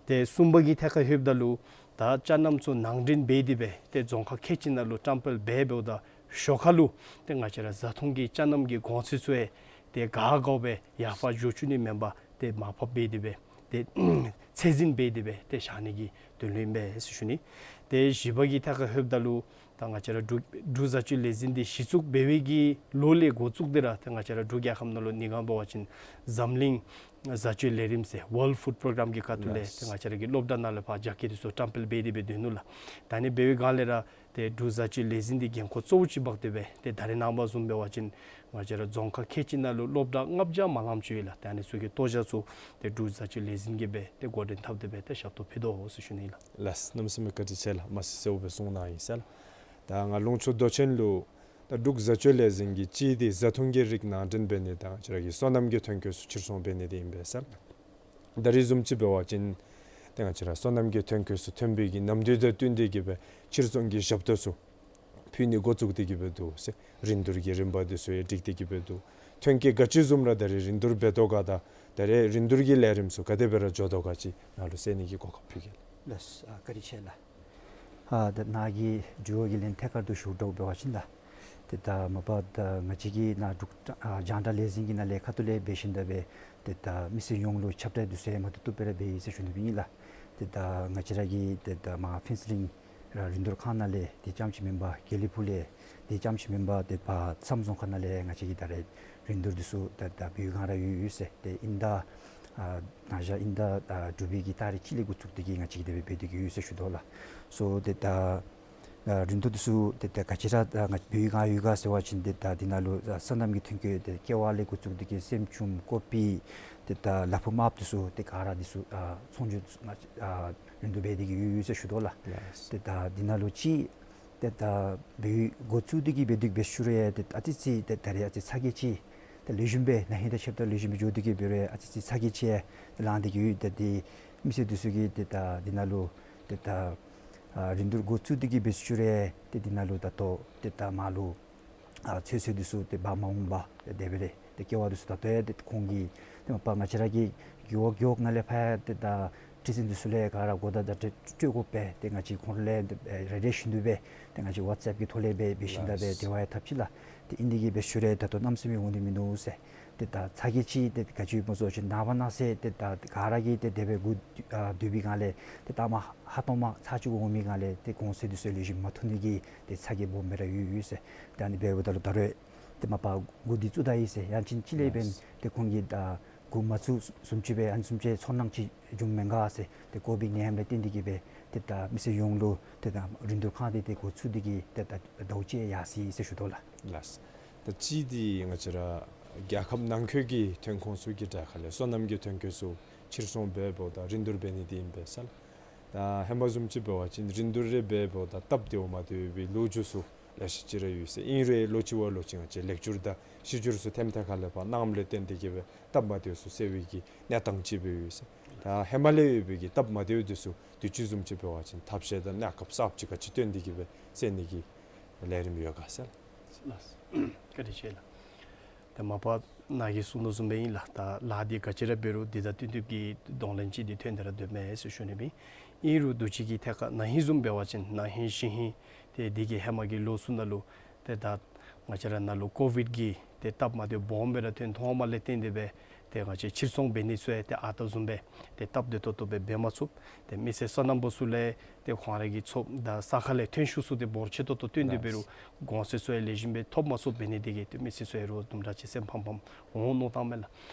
ཏེ་གསུམ་པ་གི་ཐད་ཁར་ལྷོདཔ་ད་ལུ་ད་ཅ་རྣམ་ཚུ་ནང་འདྲེན་འབད་དེ་སྦེ་ཏེ་རྫོང་ཁག་ཁལ་གཅིག་ནང་ལུ་བཀྲམ་སྤེལ་འབད་འབདཝ་ད་ཞོར་ཁ་ལུ་ཏེ་ང་བཅས་ར་བཟའ་འཐུང་གི་ཅ་རྣམ་གྱི་གོང་ཚད་ཚུ་ཡང་ཏེ་ག་དགའཝ་སྦེ་ཡར་ཕར་འགྱོ་བཅུག་ནི་མེན་པར་ཏེ་མར་ཕབ་འབད་དེ་སྦེ་ཏེ་ཚད་འཛིན་འབད་དེ་སྦེ་ཏེ་བཞག་ནི་གི་དོན་ལུ་ཨིན་པས་ཟེར་ཞུ་ནི། ཏེ་བཞི་པ་གི་ཐད་ཁར་ལྷོདཔ་ད་ལུ་ད་ང་བཅས་ར་འབྲུག་འབྲུག་བཟའ་སྤྱོད་ལས་འཛིན་འདི་གཞི་བཙུགས་འབད་བའི་གི་ལོ་ལས་འགོ་བཙུགས་ཏེ་ར་ཏེ་ང་བཅས་ར་འབྲུག་རྒྱལ་ཁབ་ནང་ལུ་ཨ་ནི་སྒང་འབད་བ་ཅིན་འཛམ་གླིང་བཟའ་སྤྱོད་ལས་རིམ་ཟེར་World Food Programme གི་ཁ་ཐུག་ལས་ལགས། ཏེ་ང་བཅས་ར་གི་སློབ་གྲྭ་ནང་ལས་ཕར་རྒྱ་སྐད་འདི་ཚུ་བཀྲམ་སྤེལ་འབད་དེ་སྦེ་སྡོད་ནུག་ལགས། ད་ཨ་ནི་འབད་བའི་སྒང་ལས་ར་ཏེ་འབྲུག་བཟའ་སྤྱོད་ལས་འཛིན་འདི་འགན་ཁུར་གཙོ་བོ་ཅིག་འབག་སྟེ་སྦེ་ཏེ་ད་རེས་ནངས་པ་བཟུམ་འབད་བ་ཅིན་ང་བཅས་ར་རྫོང་ཁག་ཁལ་གཅིག་ནང་ལུ་སློབ་གྲྭ་ལྔ་བརྒྱ་མ་ལངམ་ཅིག་ཡོད་ལགས། ཏེ་ཨ་ནི་ཚུ་གི་ལྟོ་བཟའ་ཚུ་ཏེ་འབྲུག་བཟའ་སྤྱོད་ལས་འཛིན་གྱིས་སྦེ་ཏེ་འགོ་འདྲེན་འཐབ་སྟེ་སྦེ་ཏེ་ཞབས་ཏོག་ཕུལ་དོ་ཟེར་ཞུ་ནི་ལགས། ལགས། གནམ་མེད་ས་མེད་བཀའ་དྲིན་ཆེ་ལགས། མ་གསལ་གསལཝ་སྦེ་གསུང་གནང་ཡི་ཟེར་ལགས། ད་ང་ལུང་ཕྱོགས་མདོ་ཆེན་ལུ་ད་འབྲུག་བཟའ་སྤྱོད་ལས་འཛིན་གྱི་གཅིག་འདི་བཟའ་འཐུང་གི་རིགས་ནང་འདྲེན་འབད་ནི་དང་ང་བཅས་ར་གི་སོ་ནམ་གྱི་ཐོན་སྐྱེད་ཚུ་ཕྱིར་ཚོང་འབད་ནི་འདི་ཨིན་པས་ཟེར་ལགས། ད་རེས་བཟུམ་ཅིག་འབད་བ་ཅིན་ཏེ་ང་བཅས་ར་སོ་ནམ་གྱི་ཐོན་སྐྱེད་ཚུ་ཐོན་པའི་གི་ནམ་དུས་དང་བསྟུན་ཏེ་གི་སྦེ་ཕྱིར་ཚོང་གི་ཞབས་ཏོག་ཚུ་ཕུལ་ནི་འགོ་བཙུགས་ཏེ་གི་སྦེ་འདུག་ཟེར། རིན་བསྡུར་གྱི་རིམ་པ་འདི་ཚུ་ཡང་སྒྲིག་སྟེ་གི་སྦེ་འདུག། ཐོན་སྐྱེད་ག་ཅི་བཟུམ་ར་ད་རེས་རིན་བསྡུར་འབད་དོ་ག་དང་ད་རེས་རིན་བསྡུར་གྱི་ལས་རིམ་ཚུ་ག་དེ་སྦེ་ར་འགྱོ་དོ་ག་ཅིག་ནཱ་ལུ་གསན་ནི་གི་གོ་སྐབས་ཕུལ་གེ་ལགས། ལགས། ཨ་བཀའ་དྲིན་ཆེ་ལགས། ཨ་ད་ནཱ་གི་དྲི་བ་གི་ལན་ཐད་ཀར་དུ་ཞུ་དགོཔ་འབད་བ་ཅིན་ལགས། ཏེ་ད་མ་པ་ད་ང་བཅས་ཀྱི་ནཱ་འབྲུག་ཨ་རྒྱང་བསྒྲགས་ལས་འཛིན་གྱི་ནང་ལས་ཁ་ཐུག་ལས་འབད་ཞིནམ་ད་སྦེ་ཏེ་ད་མི་སེར་ཡོངས་ལུ་ཁྱབ་བརྡལ་འདི་ཚུ་ཡང་མ་བཏུབ་བཏུབ་སྦེ་ར་འབད་ཡི་ཟེར་ཞུ་ནི་སྦེ་ཨིན་ལགས། ཏེ་ད་ང་བཅས་ར་གི་ཏེ་ད་མར་ཕུན་ཚོགས་གླིང་ར་རིན་བསྡུར་ཁང་ནང་ལས་དེ་རྐྱངམ་ཅིག་མེན་པར་དགེ་ལེགས་ཕུག་ལས་དེ་རྐྱངམ་ཅིག་མེན་པར་ཏེ་ཕར་མཚམས་རྫོང་ཁག་ནང་ལས་ང་བཅས་ཀྱི་ད་རེས་རིན་བསྡུར་འདི་ཚུ་ད་ད་འབད་བའི་སྒང་ར་ཡོད་ཡོད་ཟེར། ཏེ་དབྱིན་ཟླ་ཨ་ད་ཞག་དབྱིན་ཟླ་ཨ་དྲུག་པའི་གི་ཏ་རིག་གཅིག་ལས་འགོ་བཙུགས་ཏེ་གི་ང་བཅས་ཀྱིས་དེ་སྦེ་འབད་དེ་གི་ཡོད་ཟེར་ཞུ་དོ་ལགས། སོ་ཏེ་ད་ཨ་རིན་བསྡུར་འདི་ཚུ་ཏེ་ད་ག་ཅི་ར་ཨ་ང་འབད་བའི་སྒང་ཡོད་ག་ཟེར་བ་ཅིན་ཏེ་ད་འདི་ནང་ལུ་ཨ་སོ་ནམ་གྱི་ཐོན་སྐྱེད་ཏེ་ཀེ་བ་ལས་འགོ་བཙུགས་ཏེ་གི་སྲནམ་ཅུང་ཀོ་པི་ཏེ་ད་ལ་ཕུག་དམརཔོ་འདི་ཚུ་ཏེ་ག་ར་འདི་ཚུ་ཨ་ཚོང་རྒྱུ་ཚུ་ང་ཨ་རིན་བསྡུར་འབད་དེ་གི་ཡོད་ཡོད་ཟེར་ཞུ་དོ་ལགས། ལགས། ཏེ་ད་འདི་ནང་ལུ་ཅིག་ཏེ་ད་འབད་འགོ་བཙུགས་ཏེ་གི་འབད་དེ་འབད་ཞུ་རུང་ཏེ་ཨ་ཙི་ཙི་ཏེ་ད་རེས་ཨ་ཙི་ཚ་གྱང་ཅིག་ཏེ་ལེགས་ཤོམ་སྦེ་ན་ཧིང་དང་ཕྱདཔ་ད་ལེགས་ཤོམ་སྦེ་འགྱོ་སྟེ་གི་འབད་རུང་ཨ་ཙི་ཙི་ཚ་གྱང་ཅིག་ཡང་ལང་སྟེ་གི་ཡོད། ཏེ་ཏེ་མི་སེར་འདི་ཚུ་གིས་ཏེ་ད་འདི་ནང་ལུ་ཏེ་ད་ཨ་རིན་བསྡུར་འགོ་བཙུགས་ཏེ་གི་འབད་ཞུ་རུང་ཏེ་འདི་ནང་ལུ་ད་ལྟོ་ཏེ་ད་མར་ལུ་ཨ་ཚོད་བསྲེ་འདི་ཚུ་ཏེ་འབག་མ་འོང་པར་ཏེ་དེ་སྦེ་ར་ཏེ་ཀེ་བ་འདི་ཚུ་ད་ལྟོ་ཡང་ཏེ་ཁོང་གིས་ཏེ་མ་པ་ང་བཅས་ར་གི་རྒེད་འོག་རྒེད་འོག་ནང་ལས་ཕར་ཡང་ཏེ་ད་ཁྲི་འཛིན་འདི་ཚུ་ལས་ག་ར་གོ་བརྡ་ད་སྤྲོད་སྤྲོད་དགོ་པས། ཏེ་ང་བཅས་ཁོང་ལས་ཏེ་རེ་རེ་བཞིན་དུ་སྦེ་ཏེ་ང་བཅས་ཝཊ་སེཔ་གི་ཐོག་ལས་སྦེ་འབད་ཞིནམ་ད་སྦེ་ལགས། འབྲེལ་བ་ཡང་འཐབ་ཅི་ལགས། ཏེ་ཨིན་དེ་གི་འབད་ཞུ་རུང་ད་ལྟོ་གནམ་མེད་ས་མེད་འོང་ནི་མིན་འདུག་ཟེར། ཏེ་ད་ཚ་གྱང་ཅིག་ཏེ་ག་ཅི་སྨོ་ཟེར་བ་ཅིན་ནངས་པ་གནངས་ཚེ་ཏེ་ད་ག་ར་གིས་ཏེ་དེ་སྦེ་སྒུག་ཨ་སྡོད་པའི་སྒང་ལས་ཏེ་ད་མར་ཧ་ཏོག་མར་ཚར་གཅིག་འོང་མི་སྒང་ལས་ཏེ་གོང་ཚད་འདི་ཚུ་ལེགས་ཤོམ་མ་ཐོབ་ནི་གི་ཏེ་ཚ་གྱང་སྦོམ་སྦེ་ར་ཡོད་ཡོད་ཟེར། ཏེ་ཨ་ནི་འབདཝ་ད་ལུ་ད་རུང་ཏེ་མ་པ་འགོ་འདི་བཙུགས་ད་ཡི་ཟེར། ཡང་ཅིན་ཅིག་ལས་འབདན་ལགས། ཏེ་ཁོང་གིས་ད་འགོ་མ་བཙུགས་བཟུམ་ཅིག་སྦེ་ཨ་ནི་བཟུམ་ཅིག་ཚོར་སྣང་ཅིག་བྱུངམ་མེན་ག་ཟེར། ཏེ་ཀོ་བིཌ་ནད་ཡམས་ལས་བརྟེན་ཏེ་གི་སྦེ་ཏེ་ད་མི་སེར་ཡོངས་ལུ་ཏེ་ད་རིན་བསྡུར་ཁང་འདི་ཏེ་འགོ་བཙུགས་ཏེ་གི་ཏེ་ད་ཟླཝ་གཅིག་ཡར་སོ་ཡི་ཟེར་ཞུ་དོ་ལགས། ལགས། ད་ཅི་འདི་ང་བཅས་ར་རྒྱལ་ཁབ་ནང་འཁོད་ཀྱི་ཐོན་ཁུངས་ཚུ་གི་གྲས་ཁ་ལས་སོ་ནམ་གྱི་ཐོན་སྐྱེད་ཚུ་ཕྱིར་ཚོང་འབད་འབདཝ་ད་རིན་བསྡུར་འབད་ནི་འདི་ཨིན་པས་ཟེར་ལགས། ད་ཧེ་མ་བཟུམ་ཅིག་འབད་བ་ཅིན་རིན་བསྡུར་རེ་འབད་འབདཝ་ད་སྟབས་བདེཝ་མ་བདེ་བའི་ལོ་རྒྱུས་ཚུ་ལེ་ཤ་ཅིག་ར་ཡོད་ཟེར། ཨིན་རུང་ལོ་གཅིག་བ་ལོ་གཅིག་ང་བཅས་ལེགས་བསྒྱུར་དང་བཤིག་བསྒྱུར་ཚུ་ཐེམ་ཐེ་ཁ་ལས་ཕར་གནངམ་ལས་བརྟེན་ཏེ་གི་སྦེ་སྟབས་མ་བདེཝ་ཚུ་སེལ་བའི་གི་གནས་སྟངས་ཅིག་སྦེ་ཡོད་ཟེར། ད་ཧེ་མ་ལས་ཡོད་པའི་གི་སྟབས་མ་བདེཝ་འདི་ཚུ་དུས་ཅི་བཟུམ་ཅིག་འབད་བ་ཅིན་ཐབས་ཤེས་དང་གནས་སྐབས་གསརཔ་ཅིག་ག་ཅི་བཏོན་ཏེ་གི་སྦེ་སེལ་ནི་གི་ལས་རིམ་ཡོད་ག་ཟེར། ལགས། བཀའ་དྲིན་ཆེ་ལགས། ཏེ་མ་པ་ནཱ་གིས་གསུང་དོ་བཟུམ་སྦེ་ཨིན་ལགས། ད་ལཱ་འདི་ག་ཅི་ར་འབད་རུང་འདི་དང་བསྟུན་ཏེ་གི་གདོང་ལེན་ཅིག་འདི་ཐོན་ཏེ་ར་སྡོདཔ་མས་ཟེར་ཞུ་ནི་ཨིན། ཨིན་རུང་དུས་ཅི་གི་ཐད་ཁར་ན་ཧིང་བཟུམ་འབད་བ་ཅིན་ན་ཧིང་གཞེས་ཧིང་ཏེ་འདི་གི་ཧེ་མ་གི་ལོ་ཚུ་ནང་ལུ་ཏེ་ད་ང་བཅས་ར་ནང་ལུ་ཀོ་བིཌ་ཀྱི་ཏེ་སྟབས་མ་བདེཝ་སྦོམ་སྦེ་ར་ཐོན་ཐོནམ་ལས་བརྟེན་ཏེ་སྦེ་ཏེ་ང་བཅས་ཕྱིར་ཚོང་འབད་ནི་ཚུ་ཡང་ཏེ་ཨ་རྟག་བཟུམ་སྦེ་ཏེ་སྟབས་བདེ་ཏོག་ཏོ་སྦེ་འབད་མ་ཚུགས། ཏེ་མི་སེར་སོ་ནམ་པ་ཚུ་ལས་ཏེ་ཁོང་ར་གི་ཚོགས་ད་ས་ཁ་ལས་ཐོན་ཤུགས་ཚུ་ཏེ་འབོར་ཆེ་ཏོག་ཏོ་བཏོན་ཏེ་འབད་རུང་གོང་ཚད་ཚུ་ཡང་ལེགས་ཤོམ་སྦེ་ཐོབ་མ་ཚུགསཔ་འབད་ནི་དེ་གིས་ཏེ་མི་སེར་ཚུ་ཡང་རོགས་དུམ་གྲ་ཅིག་སེམས་ཕམ་ཕམ་འོང་མནོ་བཏངམ་མས་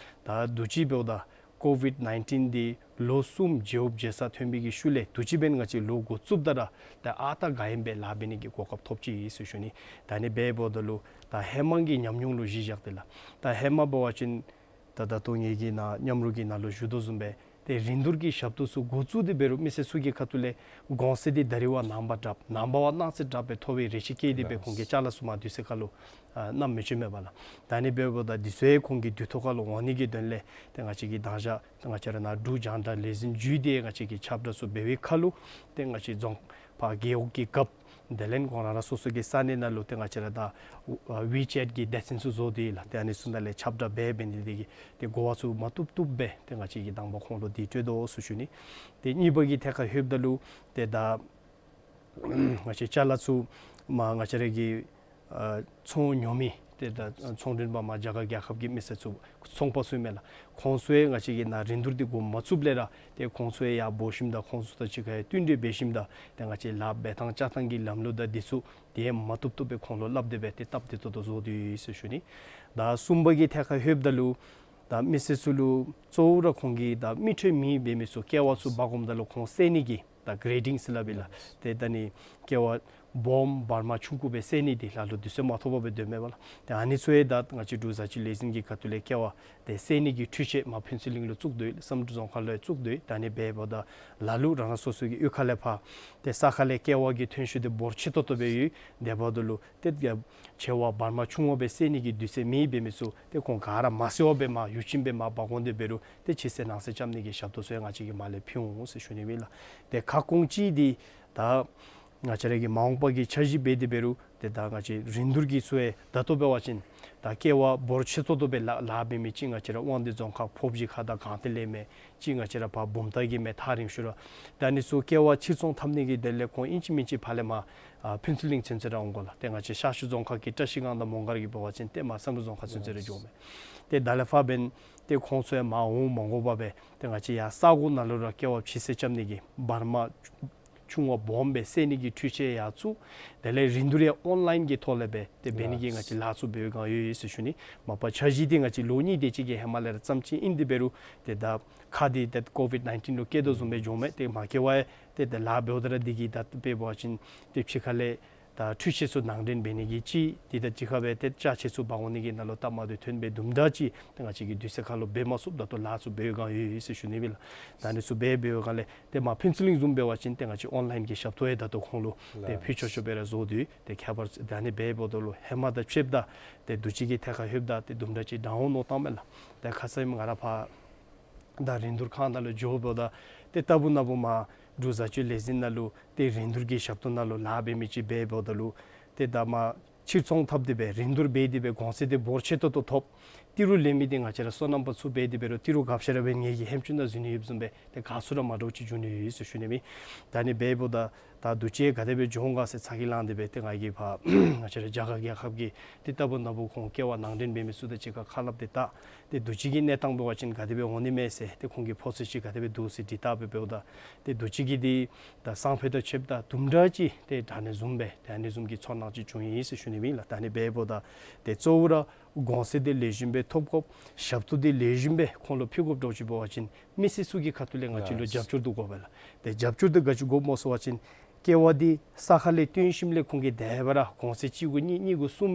ལགས། ད་དུས་ཅི་འབདཝ་ད་ཀོ་བིཌ་ནའིན་ཊིན་འདི་ལོ་གསུམ་བརྗེ་པོ་བརྗེ་ས་ཐོན་པའི་གི་ཤུལ་ལས་དུས་ཅི་འབདན་ང་བཅས་ལོ་འགོ་བཙུགསཔ་ད་ར་ད་ཨ་རྟག་ག་ཨིནམ་སྦེ་ལཱ་འབད་ནི་གི་གོ་སྐབས་ཐོབ་ཅི་ཟེར་ཞུ་ནི། ད་ཨ་ནི་འབདཝ་ད་ལུ་ད་ཧེ་མ་གི་ཉམས་མྱོང་ལུ་གཞི་བཞག་སྟེ་ལགས། ད་ཧེ་མ་འབད་བ་ཅིན་ད་ད་ལྟོ་ངེ་གི་ནཱ་མཉམ་རོགས་ཀྱི་ནང་ལུ་ཞུ་དོ་བཟུམ་སྦེ་ཏེ་རིན་བསྡུར་གྱི་ཞབས་ཏོག་ཚུ་འགོ་བཙུགས་ཏེ་འབད་རུང་མི་སེར་ཚུ་གི་ཁ་ཐུག་ལས་གོང་ཚད་འདི་ད་རིས་བ་ནངས་པ་དྲགཔ་ནངས་པ་བ་གནངས་ཚེ་དྲགཔ་སྦེ་ཐོབ་པའི་རེ་ཆེ་བསྐྱེད་དེ་སྦེ་ལགས། ཁོང་གིས་ཅ་ལ་ཚུ་མར་དུས་ཚོད་ཁར་ལུ་ཨ་གནངམ་མི་ཚུགས་མས་པ་ལགས། ད་ཨ་ནི་འབདཝ་ད་འདི་ཚུ་ཡང་ཁོང་གི་དུས་ཐོག་ཁར་ལུ་འོང་ནི་གི་དོན་ལས་ཏེ་ང་བཅས་ཀྱིས་དང་ཞག་ཏེ་ང་བཅས་ར་ནཱ་འབྲུག་རྒྱང་བསྒྲགས་ལས་འཛིན་བརྒྱུད་དེ་ང་བཅས་ཀྱིས་ཁྱབ་བསྒྲགས་ཚུ་འབད་བའི་ཁར་ལུ་ཏེ་ང་བཅས་རྫོང་ཕར་རྒེད་འོག་གི་རྒཔོ་དེ་ལས་ཁོང་རང་རང་སོ་སོ་གི་ས་གནས་ནང་ལུ་ཏེ་ང་བཅས་ར་ད་ཝི་ཅེཊ་གི་སྡེ་ཚན་ཚུ་བཟོ་སྟེ་ལགས། ཏེ་ཨ་ནི་ཚུ་ནང་ལས་ཁྱབ་བསྒྲགས་འབད་འབད་ནི་དེ་གིས་ཏེ་གོ་བ་ཚུ་མ་བཏུབ་བཏུབ་སྦེ་ཏེ་ང་བཅས་ཀྱིས་དང་པ་ཁོང་ལུ་འདི་སྤྲོད་དོ་ཟེར་ཞུ་ནི། ཏེ་གཉིས་པ་གི་ཐད་ཁར་ལྷོདཔ་ད་ལུ་ཏེ་ད་ང་བཅས་ཅ་ལ་ཚུ་མར་ང་བཅས་ར་གི་ཨ་ཚོང་ཉོ་མི་ཏེ་ད་ཚོང་མགྲོན་པ་མར་རྒྱ་གར་རྒྱལ་ཁབ་ཀྱི་མི་སེར་ཚུ་ཚོང་པ་ཚུ་ཨིན་མས་ལགས། ཁོང་ཚུ་ཡང་ང་བཅས་ཀྱིས་ནཱ་རིན་བསྡུར་འདི་འགོ་མ་བཙུགསཔ་ལས་ར་ཏེ་ཁོང་ཚུ་ཡང་ཡར་འབོ་ཞིནམ་ད་ཁོང་ཚུ་དང་གཅིག་ཁར་ཡང་བསྟུན་གྲོས་འབད་ཞིནམ་ད་ཏེ་ང་བཅས་ལཱ་འབད་ཐངས་རྐྱབ་ཐངས་ཀྱི་ལམ་ལུགས་དང་འདི་ཚུ་ཏེ་མ་བཏུབ་བཏུབ་སྦེ་ཁོང་ལུ་སླབ་སྟེ་སྦེ་ཏེ་སྟབས་བདེ་ཏོག་ཏོ་བཟོ་སྟེ་ཡོད་ཟེར་ཞུ་ནི། ད་གསུམ་པ་གི་ཐད་ཁར་ལྷོདཔ་ད་ལུ་ད་མི་སེར་ཚུ་ལུ་གཙོ་བོ་ར་ཁོང་གིས་ད་མི་འཕྲོད་མེད་པའི་མི་ཚུ་ཀེ་ཝ་ཚུ་འབག་འོངམ་ད་ལུ་ཁོང་བསལ་ནི་གི་ད་གེ་རེ་ཌིང་ཟེར་སླབ་ཨིན་ལགས། ཏེ་ད་ནི་ཀེ་ཝ་སྦོམ་བར་མ་ཆུང་ཀུ་སྦེ་བསལ་ནི་འདི་ལ་ལུ་དུས་ཚོད་མ་ཐོབ་པར་སྦེ་སྡོདཔ་མས་པ་ལགས། ཏེ་ཨ་ནི་ཚུ་ཡང་ད་ང་བཅས་འབྲུག་བཟའ་སྤྱོད་ལས་འཛིན་གྱི་ཁ་ཐུག་ལས་ཀེ་ཝ་ཏེ་བསལ་ནི་གི་འཕྲུལ་ཆས་མར་ཕུན་ཚོགས་གླིང་ལུ་བཙུགས་དོ་ཡོད། བསམ་གྲུབ་རྫོང་ཁག་ལུ་ཡང་བཙུགས་དོ་ཡོད། ད་ཨ་ནི་འབདཝ་ད་ལ་ལུ་རང་རང་སོ་སོ་གི་གཡུས་ཁ་ལས་ཕར་ཏེ་ས་ཁ་ལས་ཀེ་ཝ་གི་ཐོན་ཤུགས་འདི་འབོར་ཆེ་ཏོག་ཏོ་སྦེ་ཡོད། དེ་འབདཝ་ད་ལུ་ཏེ་ཆེ་བ་བར་མ་ཆུང་བ་སྦེ་བསལ་ནི་གི་དུས་ཚོད་མེད་པའི་མི་ཚུ་ཏེ་ཁོང་ག་ར་མ་བསལ་བར་སྦེ་མར་ཡུདཔ་ཅིག་སྦེ་མར་འབག་འོང་སྟེ་འབད་རུང་ཏེ་ཕྱི་སེལ་ནང་སེལ་རྐྱབ་ནི་གི་ཞབས་ཏོག་ཚུ་ཡང་ང་བཅས་ཀྱིས་མར་ལས་ཕུལ་འོང་ཟེར་ཞུ་ནི་ཨིན་ལགས། ཏེ་ཁ་སྐོང་ཅིག་འདི་ད་ང་བཅས་ར་གི་མ་འོངས་པ་གི་འཆར་གཞི་འབད་དེ་འབད་རུང་ཏེ་ད་ང་བཅས་རིན་བསྡུར་གྱི་ཚུ་ཡང་ད་ལྟོ་འབད་བ་ཅིན་ད་ཀེ་ཝ་འབོར་ཆེ་ཏོག་ཏོ་སྦེ་ལཱ་ལཱ་འབད་མི་ཅིག་ང་བཅས་ར་དབང་འདུས་རྫོང་ཁག་ཕོབ་གཞིས་ཁ་དང་སྒང་སྟེང་ལས་མས། ཅིག་ང་བཅས་ར་ཕར་བུམ་ཐང་གི་མས། ཐག་རིང་ཤོས་ར། ད་ཨ་ནི་ཚུ་ཀེ་ཝ་ཕྱིར་ཚོང་འཐབ་ནི་གི་དོན་ལས་ཁོང་ཨིན་ཅི་མིན་ཅི་ཕར་ལས་མར་ཨ་ཕུན་ཚོགས་གླིང་ཚུན་ཚོད་ར་འོང་དགོ་ལགས། ཏེ་ང་བཅས་ཤར་ཕྱོགས་རྫོང་ཁག་གི་བཀྲ་ཤིས་སྒང་དང་མོང་སྒར་གྱི་འབད་བ་ཅིན་ཏེ་མར་བསམ་གྲུབ་རྫོང་ཁག་ཚུན་ཚོད་ར་འགྱོཝ་མས། ཏེ་ད་ལས་ཕར་འབདན་ཏེ་ཁོང་ཚུ་ཡང་མར་འོང་མ་དགོ་པར་སྦེ་ཏེ་ང་བཅས་ཡར་ས་གོ་ནང་ལུ་ར་ཀེ་ཝ་ཕྱི་སེལ་རྐྱབ་ནི་གི་བར་མ་ཆུང་བ་སྦོམ་སྦེ་བསལ་ནི་གི་འཕྲུལ་ཆས་ཡར་བཙུགས། དེ་ལས་རིན་བསྡུར་ཡང་ཨོན་ལཱའིན་གྱི་ཐོག་ལས་སྦེ་ཏེ་འབད་ནི་གི་ང་བཅས་ལཱ་ཚུ་འབད་བའི་བསྒང་ཡོད་ཡོད་ཟེར་ཞུ་ནི། མ་པ་འཆར་གཞི་འདི་ང་བཅས་ལོ་གཉིས་དེ་ཅིག་གི་ཧེ་མ་ལས་ར་བརྩམས་ཅི། ཨིན་དེ་འབད་རུང་ཏེ་ད་ཁ་འདི་ཏེ་ཀོ་བིཌ་ནའིན་ཊིན་ལུ་བཀལ་དོ་བཟུམ་སྦེ་འགྱོཝ་མས། ཏེ་མ་བཀལ་བར་ཏེ་ད་ལཱ་འབདཝ་ད་ར་འདི་གིས་ད་འབད་བ་ཅིན་ཏེ་ཕྱི་ཁ་ལས་ད་འཕྲུལ་ཆས་ཚུ་ནང་འདྲེན་འབད་ནི་གི་ཅིག་འདི་དང་གཅིག་ཁར་སྦེ་ཏེ་ཅ་ཆས་ཚུ་འབག་འོང་ནི་གི་ནང་ལུ་སྟབས་མ་བདེཝ་ཐོན་སྦེ་དུམ་གྲ་ཅིག་ཏེ་ང་བཅས་ཀྱིས་དུས་ཚོད་ཁར་ལུ་འབད་མ་ཚུགསཔ་ད་ལྟོ་ལཱ་ཚུ་འབད་བའི་བསྒང་ཡོད་ཡོད་ཟེར་ཞུ་ནི་ཨིན་ལགས། ད་ཨ་ནི་ཚུ་འབད་འབད་བའི་བསྒང་ལས་ཏེ་མར་ཕུན་ཚོགས་གླིང་བཟུམ་འབད་བ་ཅིན་ཏེ་ང་བཅས་ཨོན་ལཱའིན་གྱི་ཞབས་ཏོག་ཡང་ད་ལྟོ་ཁོང་ལུ་ཏེ་ཕུལ་ཆོག་ཆོག་སྦེ་ར་བཟོ་སྟེ་ཏེ་ཁྱད་པར་ད་ཨ་ནི་འབདཝ་ད་ལུ་ཧེ་མ་དང་ཕྱདཔ་ད་ཏེ་དུས་ཅི་གི་ཐད་ཁར་ལྷོདཔ་ད་ཏེ་དུམ་གྲ་ཅིག་དྲག་འོང་མནོ་བཏངམ་མས་ལགས། ཏེ་ཁ་ཙ་ང་ར་ཕར་ད་རིན་བསྡུར་ཁང་ནང་ལུ་འགྱོཝ་ད་ཏེ་ལྟ་བུ་ན་བུ་མར་འབྲུག་བཟའ་སྤྱོད་ལས་འཛིན་ནང་ལུ་ཏེ་རིན་བསྡུར་གྱི་ཞབས་ཏོག་ནང་ལུ་ལཱ་འབད་མི་ཅིག་འབདཝ་ད་ལུ་ཏེ་ད་མར་ཕྱིར་ཚོང་འཐབ་སྟེ་སྦེ་རིན་བསྡུར་འབད་དེ་སྦེ་གོང་ཚད་འདི་འབོར་ཆེ་ཏོག་ཏོ་ཐོབ། ཏི་རུ་ལེན་མི་འདི་ང་བཅས་ར་སོ་ནམ་པ་ཚུ་འབད་དེ་འབད་རུང་ཏི་རུ་ག་ཅི་ར་འབད་ངེ་གི་ཧེམ་ཅུང་ནང་འཛུལ་ནི་ཡོདཔ་བཟུམ་སྦེ་ཏེ་ག་ཚུ་ར་མ་འདྲཝ་ཅིག་འགྱོ་ནི་ཡོད་ཟེར་ཞུ་ནི་ཨིན། ད་ཨ་ནི་འབདཝ་ད་ད་དུས་ཅི་ག་དེ་སྦེ་འགྱོ་འོང་ག་ཟེར་ཚ་གྱང་ལང་སྟེ་སྦེ་ཏེ་ང་གིས་ཕར་ང་བཅས་ར་རྒྱ་གར་རྒྱལ་ཁབ་ཀྱི་ཏེ་ལྟ་བུ་ན་བུ་ཁོང་ཀེ་ཝ་ནང་འདྲེན་འབད་མི་ཚུ་དང་གཅིག་ཁར་ཁ་སླབ་སྟེ་བལྟ། ཏེ་དུས་ཅི་གི་གནས་སྟངས་འབད་བ་ཅིན་ག་དེ་སྦེ་འོང་ནི་མས་ཟེར་ཏེ་ཁོང་གི་ཕོག་ཚོད་ཅིག་ག་དེ་སྦེ་འདུག་ཟེར་དྲི་བལྟ་སྦེ་འབདཝ་ད་ཏེ་དུས་ཅི་གི་འདི་ད་སང་ཕོད་དང་ཕྱདཔ་ད་དུམ་གྲ་ཅིག་ཏེ་དྲག་ནི་བཟུམ་སྦེ་ཏེ་ཨ་ནི་བཟུམ་གྱི་ཚོར་སྣང་ཅིག་བྱུང་ཡི་ཟེར་ཞུ་ནི་ཨིན་ལགས། ད་ཨ་ནི་འབདཝ་ད་ཏེ་གཙོ་བོ་ར་གོང་ཚད་འདི་ལེགས་ཤོམ་སྦེ་ཐོབ་དགོཔ། ཞབས་ཏོག་འདི་ལེགས་ཤོམ་སྦེ་ཁོང་ལུ་ཕུལ་དགོཔ་འདྲཝ་ཅིག་འབད་བ་ཅིན་མི་སེར་ཚུ་གི་ཁ་ཐུག་ལས་ང་བཅས་ལུ་རྒྱབ་སྐྱོར་འདི་དགོ་པས་ལགས། ཏེ་རྒྱབ་སྐྱོར་འདི་ག་ཅི་དགོཔ་སྨོ་ཟེར་བ་ཅིན་ཀེ་ཝ་འདི་ས་ཁ་ལས་བཏོན་ཞིནམ་ལས་ཁོང་གིས་དེ་སྦེ་ར་གོང་ཚད་གཅིག་དགུ་གཉིས་གཉིས་དགུ་གསུམ་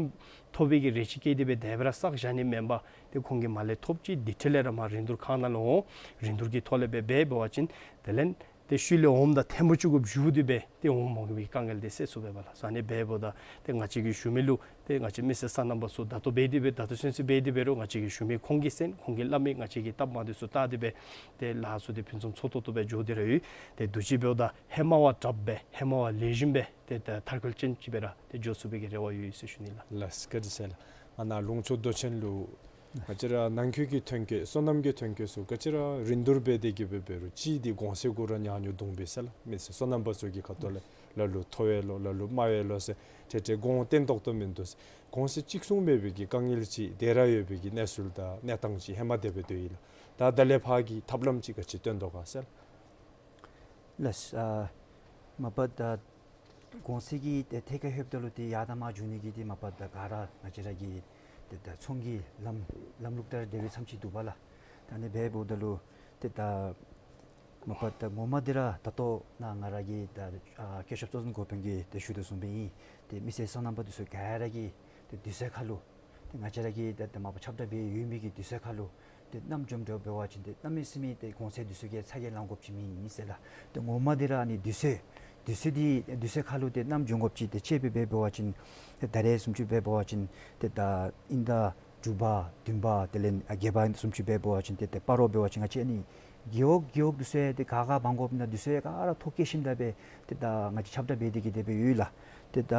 ཐོབ་པའི་གི་རེ་ཆེ་བསྐྱེད་དེ་སྦེ་དེ་སྦེ་ར་བསགས་བཞག་ནི་མེན་པར་ཏེ་ཁོང་གིས་མར་ལས་ཐོབ་ཅི། དེ་འཕྲལ་ལས་ར་མར་རིན་བསྡུར་ཁང་ནང་ལུ་འོང་རིན་བསྡུར་གྱི་ཐོག་ལས་སྦེ་འབད་འབད་བ་ཅིན་དེ་ལས་ཏེ་ཤུལ་ལས་འོངམ་ད་ཐེངས་མ་གཅིག་གུ་བཞུགས་ཏེ་སྦེ་ཏེ་འོང་མ་དགོ་པའི་དཀའ་ངལ་འདི་སེལ་ཚུགས་པས་པ་ལགས། ཨ་ནི་འབདཝ་ད་ཏེ་ང་བཅས་ཀྱི་ཞུ་མི་ལུ་ཏེ་ང་བཅས་མི་སེར་སོ་ནམ་པ་ཚུ་ད་ལྟོ་འབད་དེ་སྦེ་ད་ལྟོ་ཚུན་ཚོད་འབད་དེ་འབད་རུང་ང་བཅས་ཀྱི་ཞུ་མི་ཁོང་གིས་གསན། ཁོང་གིས་སླབ་མི་ང་བཅས་ཀྱིས་སྟབས་མ་བདེཝ་ཚུ་བལྟ་སྟེ་སྦེ་ཏེ་ལཱ་ཚུ་ཏེ་ཕུན་སུམ་ཚོགས་ཏོག་ཏོ་སྦེ་འགྱོ་སྟེ་ར་ཡོད། ཏེ་དུས་ཅི་འབདཝ་ད་ཧེ་མ་བ་དྲགཔ་སྦེ་ཧེ་མ་བ་ལེགས་ཤོམ་སྦེ་ཏེ་ད་མཐར་འཁྱོལ་ཅན་ཅིག་སྦེ་ར་ཏེ་འགྱོ་ཚུགས་པའི་གི་རེ་བ་ཡོད་ཟེར་ཞུ་ནི་ལགས། ལགས་བཀའ་དྲིན་ཆེ་ལགས། ཨ་ནཱ་ལུང་ཕྱོགས་མདོ་ཆེན་ལུ་ང་བཅས་ར་ནང་འཁོད་ཀྱི་ཐོན་སྐྱེད་སོ་ནམ་གྱི་ཐོན་སྐྱེད་ཚུ་ག་ཅི་ར་རིན་བསྡུར་འབད་དེ་གི་འབད་འབད་རུང་གཅིག་འདི་གོང་ཚད་གུ་ར་ཉག་ཉོག་འདུག་པས་ཟེར་ལགས། མི་སེར་སོ་ནམ་པ་ཚུ་གི་ཁ་ཐུག་ལས་ལ་ལུ་མཐོ་བས་ལོ་ལ་ལུ་དམའ་བས་ལོ་ཟེར་ཏེ་ཏེ་གོང་བརྟན་ཏོག་ཏོ་མིན་འདུག་ཟེར། གོང་ཚད་གཅིག་མཚུངས་མེད་པའི་གི་དཀའ་ངལ་ཅིག་དེ་ར་ཡོད་པའི་གི་གནས་ཚུལ་དང་གནས་སྟངས་ཅིག་ཧེ་མ་དེ་སྦེ་སྡོད་ཡི་ལགས། ད་ད་ལས་ཕར་གྱི་ཐབས་ལམ་ཅིག་ག་ཅི་སྟོན་དོ་ག་ཟེར། ལགས། ཨ་མ་པ་ད་གོང་ཚད་ཀྱི་ཏེ་ཐད་ཀར་ལྷོདཔ་ད་ལུ་ཏེ་ཡར་དང་མར་འགྱོ་ནི་གི་ཏེ་མ་པ་ད་ག་ར་ང་བཅས་ར་གི་ཏེ་ད་ཚོང་གི་ལམ་ལམ་ལུགས་ལྟར་དེ་སྦེ་བཟུམ་ཅིག་འདུག་པ་ལགས། ད་ཨ་ནི་འབདཝ་ད་ལུ་ཏེ་ད་མ་པ་ད་ངོ་མ་འདི་ར་ད་ལྟོ་ནཱ་ང་ར་གིས་ད་ཨ་སྐུ་ཞབས་གཙོ་འཛིན་འགོ་དཔོན་གྱིས་ཏེ་ཞུ་དོ་བཟུམ་སྦེ་ཨིན། ཏེ་མི་སེར་སོ་ནམ་པ་འདི་ཚུ་ག་ར་གི་ཏེ་དུས་ཚོད་ཁར་ལུ་ཏེ་ང་བཅས་ར་གིས་ཏེ་ད་མ་པ་ཁྱབ་བསྒྲགས་འབད་ཡོད་མི་གི་དུས་ཚོད་ཁར་ལུ་ཏེ་གནམ་འབྱོནམ་འདྲཝ་འབད་བ་ཅིན་ཏེ་གནམ་མེད་ས་མེད་ཏེ་གོང་ཚད་འདི་ཚུ་གིས་ཚ་གྱང་ལང་དགོཔ་ཅིག་མེད་ཨིན་ཟེར་ལགས། ཏེ་ངོ་མ་འདི་ར་ཨ་ནི་དུས་ཚོད་དུས་ཚོད་འདི་དུས་ཚོད་ཁར་ལུ་ཏེ་གནམ་འབྱོན་དགོཔ་ཅིག་ཏེ་དཔྱེ་སྦེ་འབད་བ་ཅིན་ཏེ་ད་རེས་བཟུམ་ཅིག་འབད་བ་ཅིན་ཏེ་ད་དབྱིན་ཟླ་དྲུག་པ་བདུན་པ་དེ་ལས་ཨ་བརྒྱད་པ་བཟུམ་ཅིག་འབད་བ་ཅིན་ཏེ་ཏེ་སྤ་རོ་འབད་བ་ཅིན་ང་བཅས་ཨ་ནི་རྒེད་འོག་རྒེད་འོག་འདི་ཚུ་ཏེ་ག་ག་འབག་དགོཔ་ཨིན་ན་འདི་ཚུ་ག་ར་ཐོ་བཀོད་ཞིནམ་ད་སྦེ་ཏེ་ད་ང་བཅས་ཁྱབ་བསྒྲགས་འབད་དེ་གི་དེ་སྦེ་ཡོད་ལགས། ཏེ་ད་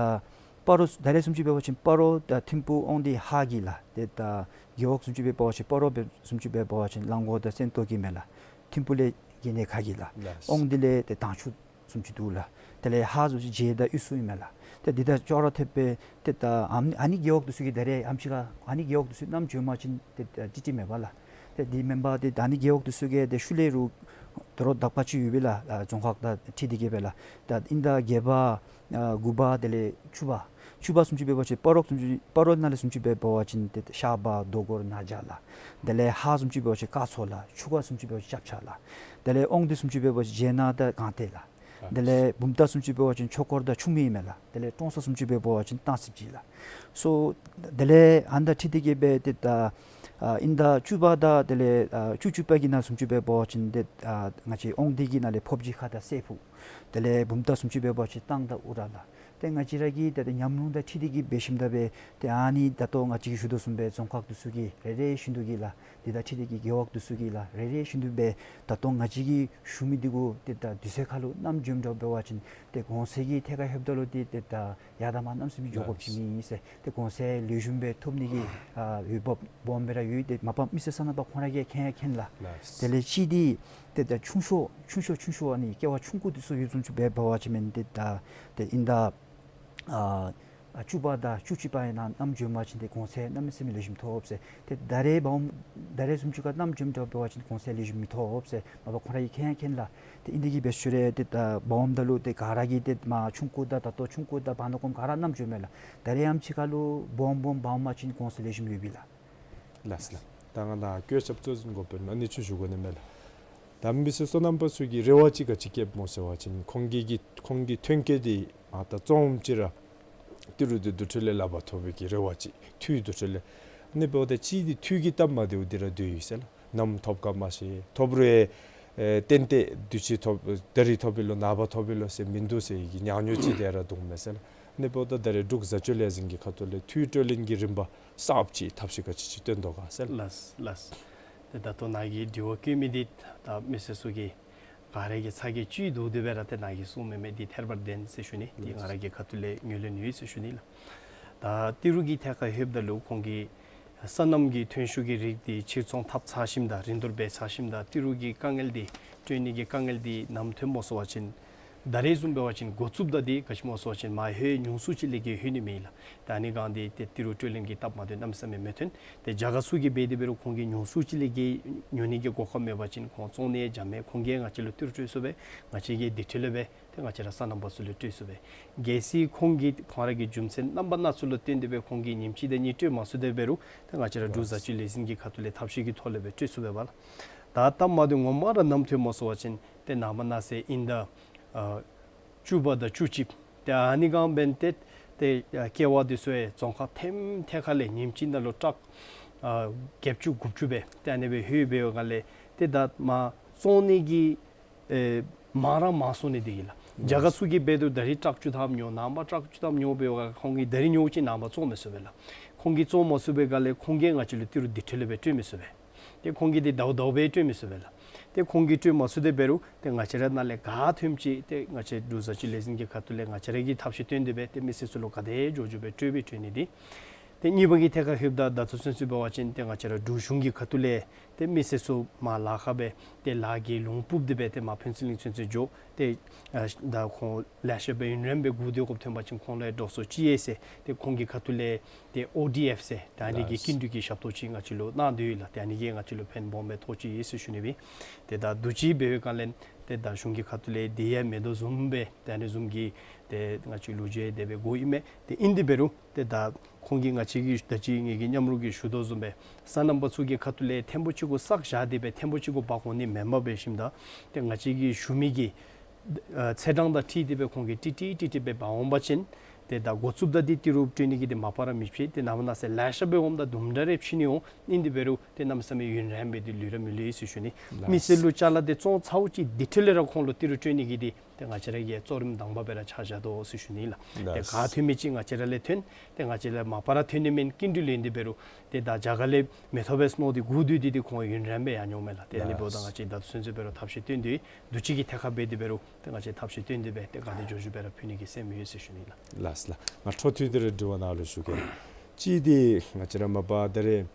སྤ་རོ་ད་རེས་བཟུམ་ཅིག་འབད་བ་ཅིན་སྤ་རོ་དང་ཐིམ་ཕུག་དབང་འདུས་ཧཱ་གི་ལགས། ཏེ་ད་རྒེད་འོག་བཟུམ་ཅིག་འབད་བ་ཅིན་སྤ་རོ་འབད་བཟུམ་ཅིག་འབད་བ་ཅིན་རླངས་འཁོར་དང་སེམས་རྟོགས་ཀྱི་མས་ལགས། ཐིམ་ཕུག་ལས་གན་ཡ་ཁ་གི་ལགས། ལགས། དབང་འདུས་ལས་ཏེ་དྭངས་ཆུ་བཟུམ་ཅིག་འདུག་ལགས། དེ་ལས་ཧཱ་བཟུམ་ཅིག་བྱེ་དང་དབུས་སུ་ཨིན་མས་ལགས། ཏེ་འདི་དང་ཅོག་ར་འཐདཔ་སྦེ་ཏེ་ད་ཨ་ནི་ཨ་ནི་རྒེད་འོག་འདི་ཚུ་གི་ད་རེས་ཨམ་ཅིག་ཁར་ཨ་ནི་རྒེད་འོག་འདི་ཚུ་གནམ་འབྱོན་པ་ཅིན་ཏེ་ཏེ་ཅིག་ཅིག་མེད་པ་ལགས། ཏེ་འདི་མེན་པར་ཏེ་ད་ཨ་ནི་རྒེད་འོག་འདི་ཚུ་གི་ཏེ་ཤུལ་ལས་རུང་དོ་རུང་དག་པ་ཅིག་ཡོད་པས་ལགས། ཨ་རྫོང་ཁག་དང་འཁྲིལ་ཏེ་གི་སྦེ་ལགས། ད་དབྱིན་ཟླ་བརྒྱད་པ་ཨ་དགུ་པ་དེ་ལས་བཅུ་པ་བཅུ་པ་བཟུམ་ཅིག་འབད་བ་ཅིན་སྤ་རོ་བཟུམ་ཅིག་སྤ་རོ་ནང་ལས་བཟུམ་ཅིག་འབད་བ་ཅིན་ཏེ་ཤར་པ་རྡོ་སྒོར་ན་བྱ་ལགས། དེ་ལས་ཧཱ་བཟུམ་ཅིག་འབད་བ་ཅིན་སྐར་ཚོགས་ལགས། ཆུ་ཁ་བཟུམ་ཅིག་འབད་བ་ཅིན་ལྕགས་ཕྱག་ལགས། དེ་ལས་དབང་འདུས་བཟུམ་ཅིག་འབད་བ་ཅིན་རྗེས་གནང་དང་སྒང་སྟེང་ལགས། དེ་ལས་བུམ་ཐང་བཟུམ་ཅིག་འབད་བ་ཅིན་ཆོས་འཁོར་དང་ཆུ་སྨད་ཨིན་མས་ལགས། དེ་ལས་ཀྲོང་གསར་བཟུམ་ཅིག་འབད་བ་ཅིན་སྟང་སྲིབ་ཅིག་ལགས། སོ་དེ་ལས་ཨ་ནི་དང་འཁྲིལ་ཏེ་གི་སྦེ་ཏེ་ད་ཨ་དབྱིན་ཟླ་བཅུ་པ་དང་དེ་ལས་ཨ་བཅུ་གཅིག་པ་གི་ནང་བཟུམ་ཅིག་འབད་བ་ཅིན་ཏེ་ཨ་ང་བཅས་དབང་འདུས་ཀྱི་ནང་ལས་ཕོབ་སྦྱིས་ཁ་དང་སྲད་ཕུག། དེ་ལས་བུམ་ཐང་བཟུམ་ཅིག་འབད་བ་ཅིན་སྟང་དང་ཨུ་ར་ལགས། ཏེ་ང་བཅས་ར་གི་ཏེ་ཏེ་ཉམས་མྱོང་དང་འཁྲིལ་ཏེ་གི་འབད་ཞིནམ་ད་སྦེ་ཏེ་ཨ་ནི་ད་ལྟོ་ང་བཅས་ཀྱིས་ཞུ་དོ་བཟུམ་སྦེ་རྫོང་ཁག་འདི་ཚུ་གི་རེ་རེ་བཞིན་དུ་གི་ལགས། འདི་དང་འཁྲིལ་ཏེ་གི་རྒེད་འོག་འདི་ཚུ་གི་ལགས། རེ་རེ་བཞིན་དུ་སྦེ་ད་ལྟོ་ང་བཅས་ཀྱིས་ཞུ་མི་འདི་གུ་ཏེ་ད་དུས་ཚོད་ཁར་ལུ་གནམ་འབྱོནམ་འདྲཝ་འབད་བ་ཅིན་ཏེ་གོང་ཚད་ཀྱི་ཐད་ཁར་ལྷོདཔ་ད་ལུ་ཏེ་ཏེ་ད་ཡར་དང་མར་གནམ་མེད་ས་མེད་འགྱོ་དགོཔ་ཅིག་མེད་ཨིན་ཟེར། ཏེ་གོང་ཚད་ལེགས་ཤོམ་སྦེ་ཐོབ་ནི་གི་ཨ་འོས་འབབ་སྦོམ་སྦེ་ར་ཡོད། ཏེ་མ་པ་མི་སེར་སོ་ནམ་པ་ཁོང་ར་གིས་མཁྱེན་མཁྱེན་ལགས། ལགས། དེ་ལས་གཅིག་འདི་ཏེ་ད་ཆུང་ཤོས་ཆུང་ཤོས་ཆུང་ཤོས་ཨ་ནི་ཀེ་བ་ཆུང་ཀུ་འདི་ཚུ་ཡོདཔ་བཟུམ་ཅིག་འབད་བ་ཅིན་མེན་ཏེ་ད་ཏེ་དབྱིན་ཟླ་ཨ་ཨ་བཅུ་པ་དང་བཅུ་གཅིག་པ་ཨིན་ན་གནམ་འབྱོན་པ་ཅིན་ཏེ་གོང་ཚད་གནམ་མེད་ས་མེད་ལེགས་ཤོམ་ཐོབ་ཟེར། ཏེ་ད་རེས་འབག་འོངམ་ད་རེས་བཟུམ་ཅིག་ཁར་གནམ་འབྱོནམ་འདྲཝ་འབད་བ་ཅིན་གོང་ཚད་ལེགས་ཤོམ་མི་ཐོབ་ཟེར་མ་པ་ཁོང་ར་གིས་མཁྱེན་མཁྱེན་ལགས། ཏེ་ཨིན་དེ་གིས་འབད་ཞུ་རུང་ཏེ་ད་འབག་འོངམ་ད་ལུ་ཏེ་ག་ར་གིས་ཏེ་མ་ཆུང་ཀུ་དང་ད་ལྟོ་ཆུང་ཀུ་དང་བར་ན་ཀོམ་ག་ར་གནམ་འབྱོནམ་མས་ལགས། ད་རེས་ཨམ་ཅིག་ཁར་ལུ་སྦོམ་སྦོམ་འབག་འོང་པ་ཅིན་གོང་ཚད་ལེགས་ཤོམ་ཡོད་པས་ལགས། ལགས་ལགས། ད་ང་ནཱ་སྐུ་ཞབས་གཙོ་འཛིན་འགོ་དཔོན་ལུ་ཨ་ནི་ཚུ་ཞུ་དགོ་ནི་མས་ལགས། ད་མི་སེར་སོ་ནམ་པ་ཚུ་གིས་རེ་བ་ཅིག་ག་ཅི་བསྐྱེདཔ་སྨོ་ཟེར་བ་ཅིན་ཁོང་གི་གི་ཁོང་གི་ཐོན་སྐྱེད་འདི་ཨ་ད་བཙོངམ་ཅིག་ར་ཏི་རུ་འདི་འདི་འཕྲོ་ལས་ལག་པར་ཐོབ་པའི་གི་རེ་བ་ཅིག་འཐུས་འདི་འཕྲོ་ལས། ཨ་ནི་འབདཝ་ད་གཅིག་འདི་འཐུས་ཀྱི་སྟབས་མ་བདེཝ་འདི་ར་སྡོད་ཡི་ཟེར་ལགས། གནམ་ཐོབ་ག་མ་ཤེས། ཐོབ་རུང་ཨེ་ཏན་ཏན་དུས་ཅི་ཐོབ་ད་རིས་ཐོབ་པས་ལོ་ནངས་པ་ཐོབ་པས་ལོ་ཟེར་མིན་འདུག་ཟེར་བའི་གི་ཉག་ཉོག་ཅིག་དེ་ར་འདུག་མས་ཟེར་ལགས། ཨ་ནི་འབདཝ་ད་ད་རེས་འབྲུག་བཟའ་སྤྱོད་ལས་འཛིན་གྱི་ཁ་ཐུག་ལས་འཐུས་སྤྲོད་ལེན་གྱི་རིམ་པ་གསརཔ་ཅིག་ཐབས་ཤེས་ག་ཅི་ཅིག་སྟོན་དོ་ག་ཟེར་ལགས། ལགས་ལགས། ཏེ་ད་ལྟོ་ནཱ་གིས་དྲི་བ་བཀོད་མི་འདི་ད་མི་སེར་ཚུ་གིས་ག་ར་གིས་ཚ་གྱང་ཅིག་འདུག་དེ་སྦེ་ར་ཏེ་ནཱ་གིས་གསུངས་མི་མི་འདི་ཐད་པར་བདེན་ཟེར་ཞུ་ནི། འདི་ང་ར་གི་ཁ་ཐུག་ལས་ངོས་ལེན་ཡོད་ཟེར་ཞུ་ནི་ལགས། ད་ཏི་རུ་གི་ཐད་ཁར་ལྷོདཔ་ད་ལུ་ཁོང་གིས་སོ་ནམ་གྱི་ཐོན་ཤུགས་ཀྱི་རིགས་འདི་ཕྱིར་ཚོང་འཐབ་ཚར་ཞིནམ་ད་རིན་བསྡུར་འབད་ཚར་ཞིནམ་ད་ཏི་རུ་གི་དཀའ་ངལ་འདི་སྤྲོད་ནི་གི་དཀའ་ངལ་འདི་ནམ་ཐོནམ་སྨོ་ཟེར་བ་ཅིན་ད་རེས་བཟུམ་འབད་བ་ཅིན་འགོ་བཙུགསཔ་ད་འདི་ག་ཅི་སྨོ་ཟེར་བ་ཅིན་མ་ལྷོད་ཉུང་སུ་ཅིག་ལས་བརྒལ་ལྷོད་ནི་མེད་ལགས། ད་ཨ་ནི་སྒང་འདི་ཏེ་ཏི་རུ་སྤྲོད་ལེན་གྱི་སྟབས་མ་བདེཝ་གནམ་མེད་ས་མེད་མི་ཐོན། ཏེ་རྒྱ་གར་ཚུ་གིས་འབད་དེ་འབད་རུང་ཁོང་གིས་ཉུང་སུ་ཅིག་ལས་བརྒལ་ཉོ་ནི་གི་གོ་སྐབས་མེད་པ་ཅིན་ཁོང་བཙོང་ནི་ཡང་འཇམ་མས། ཁོང་གིས་ང་བཅས་ལུ་ཏི་རུ་སྤྲོད་ཚུགས་པས། ང་བཅས་ཀྱིས་འདི་འཕྲོ་ལས་སྦེ་ཏེ་ང་བཅས་ར་སོ་ནམ་པ་ཚུ་ལུ་སྤྲོད་ཚུགས་པས། གལ་སྲིད་ཁོང་གིས་ཁོང་ར་གི་རྒྱུ་མཚན་རྣམ་པ་སྣ་ཚོགས་ལུ་བརྟེན་ཏེ་སྦེ་ཁོང་གིས་ཉིནམ་གཅིག་དང་གཉིས་སྤྲོད་མ་ཚུགས་དེ་འབད་རུང་ཏེ་ང་བཅས་ར་འབྲུག་བཟའ་སྤྱོད་ལས་འཛིན་གྱི་ཁ་ཐུག་ལས་ཐབས་ཤེས་ཀྱི་ཐོག་ལས་སྦེ་སྤྲོད་ཚུགས་པས་པ་ལགས། ད་སྟབས་མ་བདེཝ་ངོ་མ་ར་ནམ་ཐོནམ་སྨོ་ཟེར་བ་ཅིན་ཏེ་ནངས་པ་གནངས་ཚེ་དབྱིན་ཟླ་ཨ་བཅུ་པ་དང་བཅུ་གཅིག་ཏེ་ཨ་ནི་སྒང་འབདན་ཏེ་ཏེ་ཨ་ཀེ་བ་འདི་ཚུ་ཡང་རྫོང་ཁག་ཐེམ་ཐད་ཁར་ལས་ཉིནམ་གཅིག་ནང་ལུ་ཊཱག་ཨ་བརྒྱད་ཅུ་དགུ་བཅུ་སྦེ་ཏེ་ཨ་ནི་སྦེ་ལྷོད་འབདཝ་ལས་ཏེ་ད་མ་བཙོང་ནི་གི་ཨེ་མང་ར་མང་སོང་ནི་འདི་གིས་ལགས། རྒྱ་གར་ཚུ་གིས་འབད་དོ་ད་རིས་ཊཱག་བཅུ་ཐམ་ཉོ་ནངས་པ་ཊཱག་བཅུ་ཐམ་ཉོ་འབདཝ་ཁོང་གིས་ད་རིས་ཉོ་ཅིན་ནངས་པ་བཙོང་མི་ཚུགས་པས་ལགས། ཁོང་གིས་བཙོང་མ་ཚུགས་པའི་སྒང་ལས་ཁོང་གིས་ང་བཅས་ལུ་ཏི་རུ་འདི་འཕྲོ་ལས་སྦེ་སྤྲོད་མི་ཚུགས་པས། ཏེ་ཁོང་གིས་འདི་ཟླཝ་ཟླཝ་སྦེ་སྤྲོད་མི་ཚུགས་པས་ལགས། ཏེ་ཁོང་གིས་སྤྲོད་མ་ཚུགས་དེ་འབད་རུང་ཏེ་ང་བཅས་ར་ནང་ལས་ག་ཐོནམ་ཅིག་ཏེ་ང་བཅས་འབྲུག་བཟའ་སྤྱོད་ལས་འཛིན་གྱི་ཁ་ཐུག་ལས་ང་བཅས་ར་གིས་ཐབས་ཤེས་བཏོན་ཏེ་སྦེ་ཏེ་མི་སེར་ཚུ་ལུ་ག་དེ་མགྱོགས་མགྱོགས་སྦེ་སྤྲོད་སྦེ་སྤྲོད་ནི་འདི་ ཏེ་གཉིས་པ་གི་ཐད་ཁར་ལྷོདཔ་ད་ད་ལྟོ་ཚུན་ཚོད་འབད་བ་ཅིན་ཏེ་ང་བཅས་ར་འབྲུག་གཞུང་གི་ཁ་ཐུག་ལས་ཏེ་མི་སེར་ཚུ་མར་ལཱ་ཁག་སྦེ་ཏེ་ལཱ་གི་ལུང་ཕུག་སྟེ་སྦེ་ཏེ་མར་ཕུན་ཚོགས་གླིང་ཚུན་ཚོད་འགྱོ་སྟེ་ཨ་ད་ཁོང་ལེ་ཤ་སྦེ་ཡུན་རིངམོ་སྦེ་སྒུག་སྡོད་དགོཔ་ཐོན་པ་ཅིན་ཁོང་ལུ་ཡང་འགྲོ་སོང་ཅིག་ཡོད་ཟེར། ཏེ་ཁོང་གི་ཁ་ཐུག་ལས་ཏེ་ཨོ་ཌི་ཨེཕ་ཟེར་ད་ཨ་ནི་གི་ལགས། སྐྱིན་འགྲུལ་གྱི་ཞབས་ཏོག་ཅིག་ང་བཅས་ལུ་གནང་དོ་ཡོད་ལགས། ཏེ་ཨ་ནི་གིས་ང་བཅས་ལུ་ཕན་སྦོམ་སྦེ་ཐོགས་ཅི་ཟེར་ཞུ་ནི་སྦེ། ཏེ་ད་དུས་ཅི་འབད་བའི་སྒང་ལས་ཏེ་ད་གཞུང་གི་ཁ་ཐུག་ལས་དེ་ཡང་མེད་དོ་བཟུམ་སྦེ་ཏེ་ཨ་ནི་བཟུམ་གྱི་ཏེ་ང་བཅས་ལུ་བརྗོད་དེ་སྦེ་གོཝ་ཨིན་མས། ཏེ་ཨིན་དེ་འབད་རུང་ཏེ་ད་ཁོང་གིས་ང་བཅས་ཀྱི་ད་ཅི་ངེ་གི་མཉམ་རོགས་ཀྱིས་ཞུ་དོ་བཟུམ་སྦེ་སོ་ནམ་པ་ཚུ་གི་ཁ་ཐུག་ལས་ཐེངས་པོ་གཅིག་གུ་བསགས་བཞག་སྟེ་སྦེ་ཐེངས་པོ་གཅིག་གུ་འབག་འོང་ནི་མེན་པར་འབད་ཞིནམ་ད་ཏེ་ང་བཅས་ཀྱིས་ཞུ་མི་གི་ཨ་ཚེས་གྲངས་དང་འཁྲིལ་ཏེ་སྦེ་ཁོང་གིས་ཏིག་ཏིག་ཏིག་ཏིག་སྦེ་འབག་འོང་པ་ཅིན་ཏེ་ད་འགོ་བཙུགསཔ་ད་འདི་ཏི་རུ་སྤྲོད་ནི་གི་འདི་མ་པ་ར་མི་ཕྱེད། ཏེ་ནམ་ནང་ཟེར་ལེ་ཤ་སྦེ་འོངམ་ད་དུམ་གྲ་རེ་ཕྱེ་ནི་འོང་། ཨིན་དེ་འབད་རུང་ཏེ་གནམ་མེད་ས་མེད་ཡུན་རིངམོ་སྦེ་འདི་ལུས་ར་མི་ལུས་ཟེར་ཞུ་ནི། ལགས། མི་སེར་ལུ་ཅ་ལ་འདི་བཙོང་ཚརཝ་ཅིག་དེ་འཕྲོ་ལས་ར་ཁོང་ལུ་ཏི་རུ་སྤྲོད་ནི་གི་འདི་ཏེ་ང་བཅས་ར་གི་གཙོ་རིམ་དང་པ་སྦེ་ར་ཆགས་བཞག་དོ་ཟེར་ཞུ་ནི་ལགས། ཏེ་ལགས། ག་ཐོན་མི་ཅིག་ང་བཅས་ར་ལས་ཐོན། ཏེ་ང་བཅས་ལས་མ་པ་ར་ཐོན་ནི་མེན། སྐྱིན་འགྲུལ་ལེན་ཏེ་འབད་རུང་ཏེ་ད་རྒྱ་གར་ལས་མི་ཐོབ་པས་མནོ་སྟེ་སྒུག་སྡོད་དེ་ཏེ་ཁོང་ཡུན་རིངམོ་སྦེ་ཡར་འོངམ་མས་ལགས། ཏེ་ཨ་ནི་འབདཝ་ད་ལགས། ང་བཅས་ད་ལྟོ་ཚུན་ཚོད་འབད་རུང་ཐབས་ཤེས་བཏོན་ཏེ་དུས་ཅི་གི་ཐད་ཁར་འབད་དེ་འབད་རུང་ཏེ་ང་བཅས་ཐབས་ཤེས་བཏོན་ཏེ་སྦེ་ཏེ་ག་དེ་མགྱོགས་མགྱོགས་སྦེ་ར་ཕུལ་ནི་གི་སེམས་ཡོད་ཟེར་ཞུ་ནི་ལགས། ལགས་ལགས། ང་འཕྲོ་མཐུད་དེ་ར་དྲི་བ་ནང་ལུ་ཞུ་གེ། གཅིག་འདི་ང་བཅས་ར་མ་པ་ད་རེས་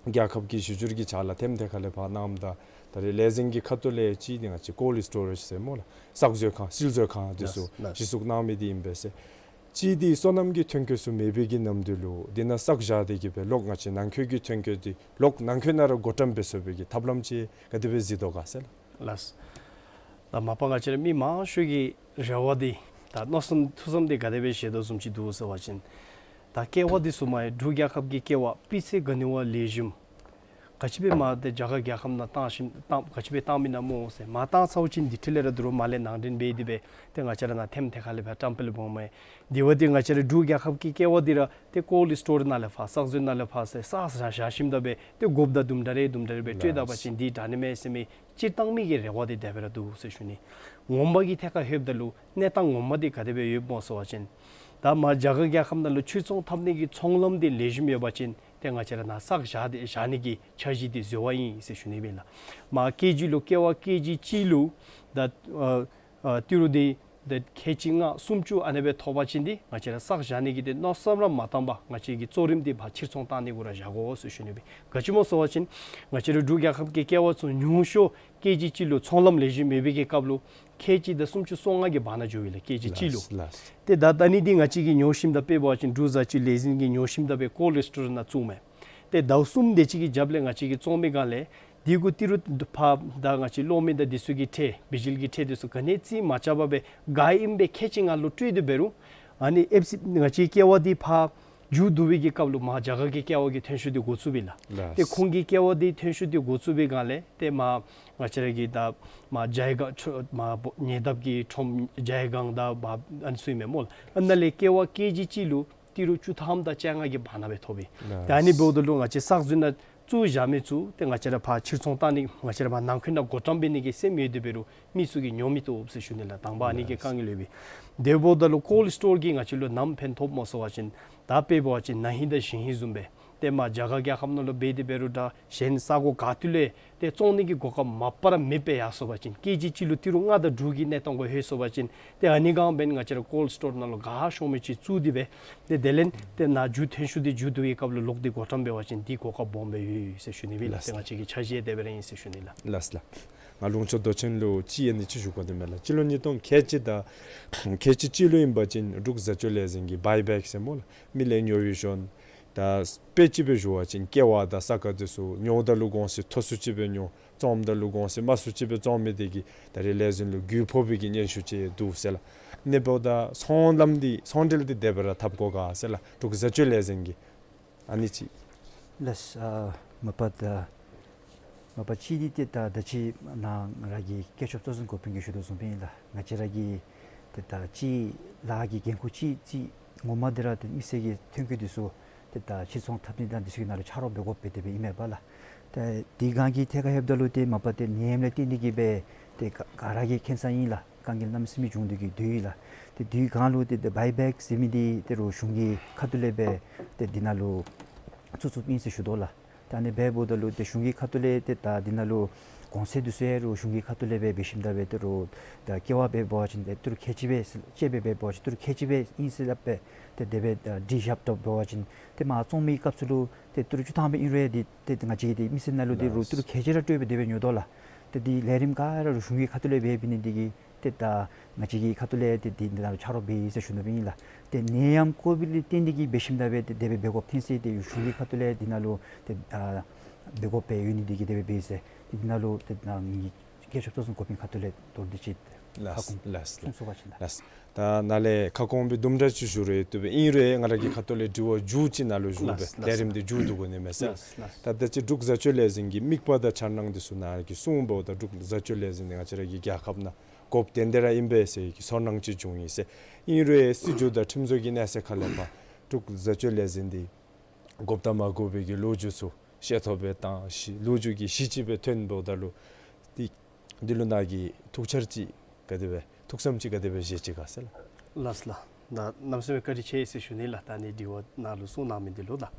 རྒྱལ་ཁབ་ཀྱི་གཞི་བསྒྱུར་གྱི་ཕྱག་ལཱ་ཐེམ་ཐེ་ཁ་ལས་ཕར་གནངམ་ད་ད་རེས་ལས་འཛིན་གྱི་ཁ་ཐུག་ལས་གཅིག་འདི་ང་བཅས་ཀོལཌ་སི་ཊོ་རེཇ་ཟེར་སྨོ་ལགས། བསགས་མཛོད་ཁང་སིལ་མཛོད་ཁང་འདི་ཚུ་ལགས་ལགས། གཞི་བཙུགས་གནང་མི་འདི་ཨིན་པས་ཟེར། གཅིག་འདི་སོ་ནམ་གྱི་ཐོན་སྐྱེད་ཚུ་མེད་པའི་གི་ནམ་དུས་ལུ་འདི་ནང་བསགས་བཞག་སྟེ་གི་སྦེ་ལོག་ང་བཅས་ནང་འཁོད་ཀྱི་ཐོན་སྐྱེད་འདི་ལོག་ནང་འཁོད་ནང་ར་བགོ་བཀྲམ་འབད་ཚུགས་པའི་གི་ཐབས་ལམ་ཅིག་ག་དེ་སྦེ་གཟིགས་དོ་ག་ཟེར་ལགས། ལགས། ད་མ་པ་ང་བཅས་ར་མི་མང་ཤོས་ཀྱི་རེ་བ་འདི་ད་མནོ་བསམ་ཐུགས་བསམ་འདི་ག་དེ་སྦེ་བཞེས་དོ་བཟུམ་ཅིག་འདུག་ཟེར་བ་ཅིན་ད་ཀེ་བ་འདི་ཚུ་མ་འབྲུག་རྒྱལ་ཁབ་ཀྱི་ཀེ་བ་སྤུས་ཚད་ག་ནི་བ་ལེགས་ཤོམ་ག་ཅི་སྦེ་མ་ཏེ་རྒྱ་གར་རྒྱལ་ཁབ་ནང་བཏང་ཞིནམ་བཏང་ག་ཅི་སྦེ་བཏང་མི་ཨིན་ན་སྨོ་ཟེར། མ་བཏང་ཚརཝ་ཅིག་འདི་འཕྲོ་ལས་ར་འདི་རུ་མར་ལས་ནང་འདྲེན་འབད་དེ་སྦེ་ཏེ་ང་བཅས་ར་ནཱ་ཐེམ་ཐེ་ཁ་ལས་སྦེ་བཀྲམ་སྤེལ་འབདཝ་མས། དེ་འབདཝ་ད་ང་བཅས་ར་འབྲུག་རྒྱལ་ཁབ་ཀྱི་ཀེ་བ་འདི་ར་ཏེ་ཀོལཌ་སི་ཊོར་ནང་ལས་ཕར་བསགས་མཛོད་ནང་ལས་ཕར་ཟེར་བསགས་བཞག་བཞག་ཞིནམ་ད་སྦེ་ཏེ་དགོཔ་ད་དུམ་གྲ་རེ་དུམ་གྲ་རེ་སྦེ་སྤྲོད་ད་པ་ཅིན་འདི་དྲག་ནི་མས་ཟེར་མི་སྤྱིར་བཏང་མི་གི་རེ་བ་འདི་དེ་སྦེ་ར་འདུག་ཟེར་ཞུ་ནི། ངོ་མ་གི་ཐད་ཁར་ལྷོདཔ་ད་ལུ་གནས་སྟངས་ངོ་མ་འདི་ག་དེ་སྦེ་ཡོདཔ་སྨོ་ཟེར་བ་ཅིན་ད་མར་རྒྱ་གར་རྒྱལ་ཁབ་ནང་ལུ་ཕྱིར་ཚོང་འཐབ་ནི་གི་ཚོང་ལམ་འདི་ལེགས་ཤོམ་ཡོད་པ་ཅིན་ཏེ་ང་བཅས་ར་ནཱ་བསགས་བཞག་སྟེ་བཞག་ནི་གི་འཆར་གཞི་འདི་འཛོལ་བ་ཨིན་ཟེར་ཞུ་ནི་སྦེ་ལགས། མར་ཀེ་ཇི་ལུ་ཀེ་བ་ཀེ་ཇི་གཅིག་ལུ་ད་ཨ་ཨ་ཏི་རུ་འདི་ད་ཁལ་གཅིག་ལྔ་སུམ་ཅུ་ཨ་ནེ་སྦེ་ཐོབ་པ་ཅིན་འདི་ང་བཅས་ར་བསགས་བཞག་ནི་གི་འདི་མནོ་བསམ་ར་མ་བཏང་པར་ང་བཅས་ཀྱི་གཙོ་རིམ་འདི་ཕར་ཕྱིར་ཚོང་བཏང་ནི་གུ་ར་བཞག་དགོ་ཟེར་ཞུ་ནི་སྦེ། ག་ཅི་སྨོ་ཟེར་བ་ཅིན་ང་བཅས་ར་འབྲུག་རྒྱལ་ཁབ་ཀྱི་ཀེ་བ་ཚུ་ཉུང་ཤོས་ཀེ་ཇི་གཅིག་ལུ་ཚོང་ལམ་ལེགས་ཤོམ་མེད་པའི་གི་སྐབས་ལུ་ཁལ་གཅིག་དང་སུམ་ཅུ་སོ་ལྔ་གི་བར་ན་འགྱོ་བས་ལགས། ཀེ་ཇི་གཅིག་ལུ། ལགས་ལགས། ཏེ་ད་ད་ཨ་ནི་འདི་ང་བཅས་ཀྱིས་ཉོ་ཞིནམ་ད་དཔེ་འབད་བ་ཅིན་འབྲུག་བཟའ་སྤྱོད་ལས་འཛིན་གྱིས་ཉོ་ཞིནམ་ད་སྦེ་ཀོལཌ་སི་ཊོར་ནང་བཙུགས་མས། ཏེ་ཟླཝ་གསུམ་དེ་ཅིག་གི་རྒྱབ་ལས་ང་བཅས་ཀྱིས་བཙོང་མི་སྒང་ལས་དེ་གུ་ཏི་རུ་ཕར་ད་ང་བཅས་གློག་མེ་དང་འདི་ཚུ་གི་ཁྲལ་བི་ཇི་ལི་གི་ཁྲལ་འདི་ཚུ་ག་ནི་རྩིས་མ་རྐྱབ་པར་སྦེ་ག་ཨིནམ་སྦེ་ཁལ་གཅིག་ལྔ་ལུ་སྤྲོད་དེ་འབད་རུང་ཨ་ནི་ཨེཕ་སི་ང་བཅས་ཀེ་བ་འདི་ཕར་མཇུག་བསྡུ་བའི་གི་སྐབས་ལུ་མར་རྒྱ་གར་གྱི་ཀེ་བ་གི་ཐོན་ཤུགས་འདི་འགོ་བཙུགས་པས་ལགས། ལགས། ཏེ་ཁོང་གི་ཀེ་བ་འདི་ཐོན་ཤུགས་འདི་འགོ་བཙུགས་པའི་སྒང་ལས་ཏེ་མར་ང་བཅས་ར་གི་ད་མར་ཇའི་སྒང་ཁྲོམ་མར་ཉེ་འདབས་ཀྱི་ཁྲོམ་ཇའི་སྒང་དང་མར་ཨ་ནི་ཚུ་ཨིན་མས་སྨོ་ལགས། ཨ་ནཱ་ལས་ཀེ་བ་ཀེ་ཇི་གཅིག་ལུ་ཏི་རུ་བཅུ་ཐམ་དང་བཅོ་ལྔ་གི་བར་ན་སྦེ་ཐོབ་པས། ལགས། ཏེ་ཨ་ནི་འབདཝ་ད་ལུ་ང་བཅས་བསགས་མཛོད་ནང་བཙུགས་བཞག་མི་ཚུ་ཏེ་ང་བཅས་ར་ཕར་ཕྱིར་ཚོང་བཏང་ནི་ང་བཅས་ར་ཕར་ནང་འཁོད་ནང་བགོ་བཀྲམ་འབད་ནི་གི་སེམས་ཡོད་དེ་འབད་རུང་མི་ཚུ་གིས་ཉོ་མི་བཏུབ་ཟེར་ཞུ་ནི་ལགས། དང་པ་ཨ་ནི་གི་དཀའ་ངལ་ཡོད་པས། དེ་འབདཝ་ད་ལུ་ཀོལཌ་སི་ཊོར་གྱིས་ང་བཅས་ལུ་ནམ་ཕན་ཐོགས་སྨོ་ཟེར་བ་ཅིན་ད་དཔེ་འབད་བ་ཅིན་ན་ཧིང་དང་གཞེས་ཧིང་བཟུམ་སྦེ་ཏེ་མར་རྒྱ་གར་རྒྱལ་ཁབ་ནང་ལུ་འབད་དེ་འབད་རུང་ད་གཞན་ས་གོ་ག་ཏེ་ལུ་ཏེ་བཙོང་ནི་གི་གོ་སྐབས་མ་པ་ར་མེདཔ་སྦེ་ཡར་སོང་པ་ཅིན་ཀེ་ཇི་གཅིག་ལུ་ཏི་རུ་ལྔ་དང་དྲུག་གི་གནས་སྟངས་གུ་ལྷོད་སོང་པ་ཅིན་ཏེ་ཨ་ནི་སྒང་འབདན་ང་བཅས་ར་ཀོལཌ་སི་ཊོར་ནང་ལུ་ག་ཤོང་མི་ཅིག་བཙུགས་ཏེ་སྦེ་ཏེ་དེ་ལས་ཏེ་ནཱ་མཇུག་ཐོན་ཤུགས་འདི་མཇུག་བསྡུ་བའི་སྐབས་ལུ་ལོག་སྟེ་བགོ་བཀྲམ་འབད་བ་ཅིན་འདི་གོ་སྐབས་སྦོམ་སྦེ་ཡོད་ཟེར་ཞུ་ནི་སྦེ་ལགས། ལགས། ཏེ་ང་བཅས་ཀྱི་འཆར་གཞི་དེ་སྦེ་ར་ཨིན་ཟེར་ཞུ་ནི་ལགས། ལགས་ལགས། ང་ལུང་ཕྱོགས་རྡོ་ཆེན་ལུ་གཅིག་ཨ་ནི་ཅིག་ཞུ་དགོ་དེ་མས་ལགས། སྤྱི་ལོ་ཉིས་སྟོང་ཁལ་གཅིག་དང་ཁལ་གཅིག་གཅིག་ལུ་ཨིན་པ་ཅིན་འབྲུག་བཟའ་སྤྱོད་ལས་འཛིན་གྱིས་བའི་བེཀ་ཟེར་སྨོ་ལགས། མི་ལས་ཉོ་བའི་ཤུལ་ད་དཔེ་ཅིག་སྦེ་ཞུ་བ་ཅིན་ཀེ་བ་དང་ས་ག་འདི་ཚུ་ཉོཝ་ད་ལུ་གོང་ཚད་མཐོ་སུ་ཅིག་སྦེ་ཉོ། བཙོངམ་ད་ལུ་གོང་ཚད་དམའ་སུ་ཅིག་སྦེ་བཙོང་མི་དེ་གིས་ད་རེས་ལས་འཛིན་ལུ་རྒུད་ཕོག་པའི་གི་སྙན་ཞུ་ཅིག་འདུག་ཟེར་ལགས། ཨ་ནི་འབདཝ་ད་ཚོང་ལམ་འདི་ཚོང་འབྲེལ་འདི་དེ་སྦེ་ར་འཐབ་དགོ་ག་ཟེར་ལགས། འབྲུག་བཟའ་སྤྱོད་ལས་འཛིན་གྱིས་ཨ་ནི་ཅིག། ལགས། ཨ་མ་པ་ད་མ་པ་གཅིག་འདི་ཏེ་ད་ད་ཅི་ནཱ་ང་ར་གི་བཀོད་ཁྱབ་གཙོ་འཛིན་འགོ་དཔོན་གྱིས་ཞུ་དོ་བཟུམ་སྦེ་ཨིན་ལགས། ང་བཅས་ར་གི་ཏེ་ད་ཅིག་ལཱ་གི་འགན་ཁུར་ཅིག་ཅིག་ངོ་མ་འདི་ར་ཏེ་མི་སེར་གྱི་ཐོན་སྐྱེད་འདི་ཚུ་ཏེ་ད་ཕྱིར་ཚོང་འཐབ་ནི་དང་འདི་ཚུ་གི་ནང་ལུ་ཆ་རོགས་འབད་དགོཔ་སྦེ་དེ་སྦེ་ཨིན་མས་པ་ལགས། ཏེ་དེ་སྒང་གི་ཐད་ཁར་ལྷོདཔ་ད་ལུ་ཏེ་མ་པ་ཏེ་ནད་ཡམས་ལས་བརྟེན་ཏེ་གིས་སྦེ་ཏེ་ག་ག་ར་གིས་མཁྱེན་ས་ཨིན་ལགས། དཀའ་ངལ་གནམ་མེད་ས་མེད་བྱུང་སྟེ་གིས་སྡོད་ཡི་ལགས། ཏེ་དེ་སྒང་ལུ་ཏེ་ཏེ་བའི་བེཀ་ཟེར་མི་འདི་ཏེ་རུང་གཞུང་གི་ཁ་ཐུག་ལས་སྦེ་ཏེ་འདི་ནང་ལུ་བཙུགས་བཙུགསཔ་ཨིན་ཟེར་ཞུ་དོ་ལགས། ད་ཨ་ནི་འབདཝ་ད་ལུ་ཏེ་གཞུང་གི་ཁ་ཐུག་ལས་ཏེ་ད་འདི་ནང་ལུ་གོང་ཚད་འདི་ཚུ་ཡང་རུང་གཞུང་གི་ཁ་ཐུག་ལས་སྦེ་འབད་ཞིནམ་ད་སྦེ་ཏེ་རུང་ད་ཀེ་ཝ་འབད་བ་ཅིན་ཏེ་ཏི་རུ་ཁལ་གཅིག་སྦེ་ཟེར་ལགས། ཅེ་འབད་འབད་བ་ཅིན་ཏི་རུ་ཁལ་གཅིག་སྦེ་ཨིན་ཟེར་སླབ་སྦེ་ཏེ་དེ་སྦེ་ཨ་སྒྲིག་བཞག་ད་འབད་བ་ཅིན་ཏེ་མར་བཙོང་མི་སྐབས་སུ་ལུ་ཏེ་ཏི་རུ་བཅུ་ཐམ་སྦེ་ཨིན་རུང་འདི་ཏེ་ང་བཅས་ཀྱི་ཏེ་མི་སེར་ནང་ལུ་འདི་རུང་ཏི་རུ་ཁལ་གཅིག་ར་སྤྲོད་སྦེ་དེ་སྦེ་ཉོ་དོ་ལགས། ཏེ་འདི་ལས་རིམ་ག་ར་རུང་གཞུང་གི་ཁ་ཐུག་ལས་འབད་འབད་ནི་འདི་གིས་ཏེ་ད་ང་བཅས་ཀྱི་ཁ་ཐུག་ལས་ཏེ་འདི་འདི་ནང་ལུ་ཆ་རོགས་འབད་ཡི་ཟེར་ཞུ་ནི་སྦེ་ཨིན་ལགས། ཏེ་ནད་ཡམས་ཀོ་བིཌ་ལས་བརྟེན་ཏེ་གིས་འབད་ཞིནམ་ད་སྦེ་ཏེ་དེ་སྦེ་འབད་དགོཔ་ཐོན་ཅི། ཏེ་གཞུང་གི་ཁ་ཐུག་ལས་འདི་ནང་ལུ་ཏེ་ཨ་འབད་དགོཔ་སྦེ་ཡོད་ནི་འདི་གིས་དེ་སྦེ་འབད་ཡི་ཟེར། ཏེ་འདི་ནང་ལུ་ཏེ་ད་ངེའི་རྒྱལ་ཁབ་གཙོ་འཛིན་འགོ་དཔོན་ཁ་ཐུག་ལས་མདོར་བསྡུས་ཅིག་ལགས་ཁ་སྐོང་ལགས་གསུང་ཚུགས་པ་ཅིན་ལགས། ལགས། ད་ནཱ་ལས་ཁ་སྐོང་སྦེ་དུམ་གྲ་ཅིག་ཞུ་རུང་བཏུབ་པས། ཨིན་རུང་ང་ར་གི་ཁ་ཐུག་ལས་དྲི་བ་མཇུག་ཅིག་ནཱ་ལུ་ཞུ་སྦེ་ལགས་ལགས། ལས་རིམ་འདི་མཇུག་བསྡུ་དགོ་ནི་མས་ཟེར། ལགས་ལགས། ད་ད་ཅི་འབྲུག་བཟའ་སྤྱོད་ལས་འཛིན་གྱི་དམིགས་པ་དང་འཆར་སྣང་འདི་ཚུ་ནཱ་གིས་གསུངས་འབདཝ་ད་འབྲུག་བཟའ་སྤྱོད་ལས་འཛིན་འདི་ང་བཅས་ར་གི་རྒྱལ་ཁབ་ནང་དགོཔ་ཏན་ཏན་ར་ཨིན་པས་ཟེར་གྱི་ཚོར་སྣང་ཅིག་བྱུང་ཡི་ཟེར། ཨིན་རུང་སྲིད་བྱུས་དང་ཁྲིམས་བཟོ་གི་གནས་ཚད་ཁ་ལས་ཕར་འབྲུག་བཟའ་སྤྱོད་ལས་འཛིན་འདི་དགོཔ་དང་མ་དགོ་པའི་གི་ལོ་རྒྱུས་ཚུ་ཤེས་ཐོབ་སྦེ་དང་ཤེས་ལོ་རྒྱུས་ཀྱི་གཞི་ཅིག་སྦེ་ཐོན་འབདཝ་ད་ལུ་འདི་འདི་ལུ་ནཱ་གིས་ཐུགས་འཆར་ཅིག་ག་དེ་སྦེ་ཐུགས་བསམ་ཅིག་ག་དེ་སྦེ་བཞེས་ཅི་ག་ཟེར་ལགས། ལགས་ལགས། ད་གནམ་མེད་ས་མེད་བཀའ་དྲིན་ཆེ་ཟེར་ཞུ་ནི་ལགས། ད་ཨ་ནི་དྲི་བ་ནཱ་ལུ་གསུངས་གནང་མི་འདི་ལུ་ལགས།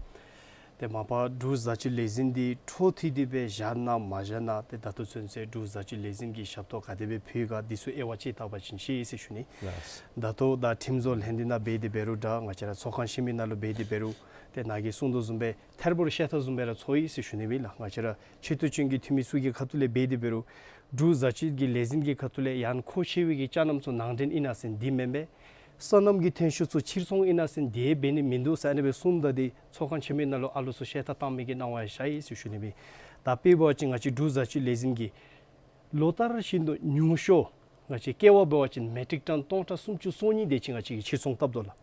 ཏེ་མ་པ་འབྲུག་བཟའ་སྤྱོད་ལས་འཛིན་འདི་འཕྲོ་མཐུད་དེ་སྦེ་བཞག་ན་མ་བཞག་ན་ཏེ་ད་ལྟོ་ཚུན་ཚོད་འབྲུག་བཟའ་སྤྱོད་ལས་འཛིན་གྱི་ཞབས་ཏོག་ག་དེ་སྦེ་ཕུལ་ག་འདི་ཚུ་དབྱེ་བ་དཔྱད་བལྟ་བ་ཅིན་ཤེས་ཟེར་ཞུ་ནི། ལགས། ད་ལྟོ་ད་ཁྲིམས་བཟོ་ལྷན་སྡེ་ནང་འབད་དེ་འབད་རུང་ད་ང་བཅས་ར་ཚོགས་ཁང་ཆེན་མོའི་ནང་ལུ་འབད་དེ་འབད་རུང་ཏེ་ནཱ་གིས་གསུངས་དོ་བཟུམ་སྦེ་ཐེར་པོར་ཤེས་ཐབས་བཟུམ་སྦེ་ར་ཚོར་ཡི་ཟེར་ཞུ་ནི་སྦེ་ལགས། ང་བཅས་ར་ཆེ་བསྟོད་ཅན་གྱི་འཐུས་མི་ཚུ་གི་ཁ་ཐུག་ལས་འབད་དེ་འབད་རུང་འབྲུག་བཟའ་སྤྱོད་ཀྱི་ལས་འཛིན་གྱི་ཁ་ཐུག་ལས་ཡང་མཁོ་ཆེ་བའི་གི་ཅ་རྣམ་ཚུ་ནང་འདྲེན་ཨིན་ན་ཟེར་འདི་མེན་པས། སོ་ནམ་གྱི་ཐོན་ཤུགས་ཚུ་ཕྱིར་ཚོང་ཨིན་ན་ཟེར་འདི་འབད་ནི་མིན་འདུག་ཟེར་ཨ་ནི་སྦེ་གསུངམ་ད་འདི་ཚོགས་ཁང་ཆེན་མོའི་ནང་ལུ་ཨ་ལོ་ཚུ་ཤེས་ཐབས་བཏང་མི་གི་སྣང་བ་ཡང་ཤར་ཡི་ཟེར་ཞུ་ནི་སྦེ། ད་དཔེ་འབད་བ་ཅིན་ང་བཅས་འབྲུག་བཟའ་སྤྱོད་ལས་འཛིན་གྱི་ལོ་ལྟར་བཞིན་དུ་ཉུང་ཤོས་ང་བཅས་ཀེ་ཝ་འབད་བ་ཅིན་མེ་ཊིག་ཊོན་སྟོང་ཕྲག་སུམ་ཅུ་སོ་གཉིས་དེ་ཅིག་ང་བཅས་ཀྱིས་ཕྱིར་ཚོང་བཏབ་དོ་ལགས།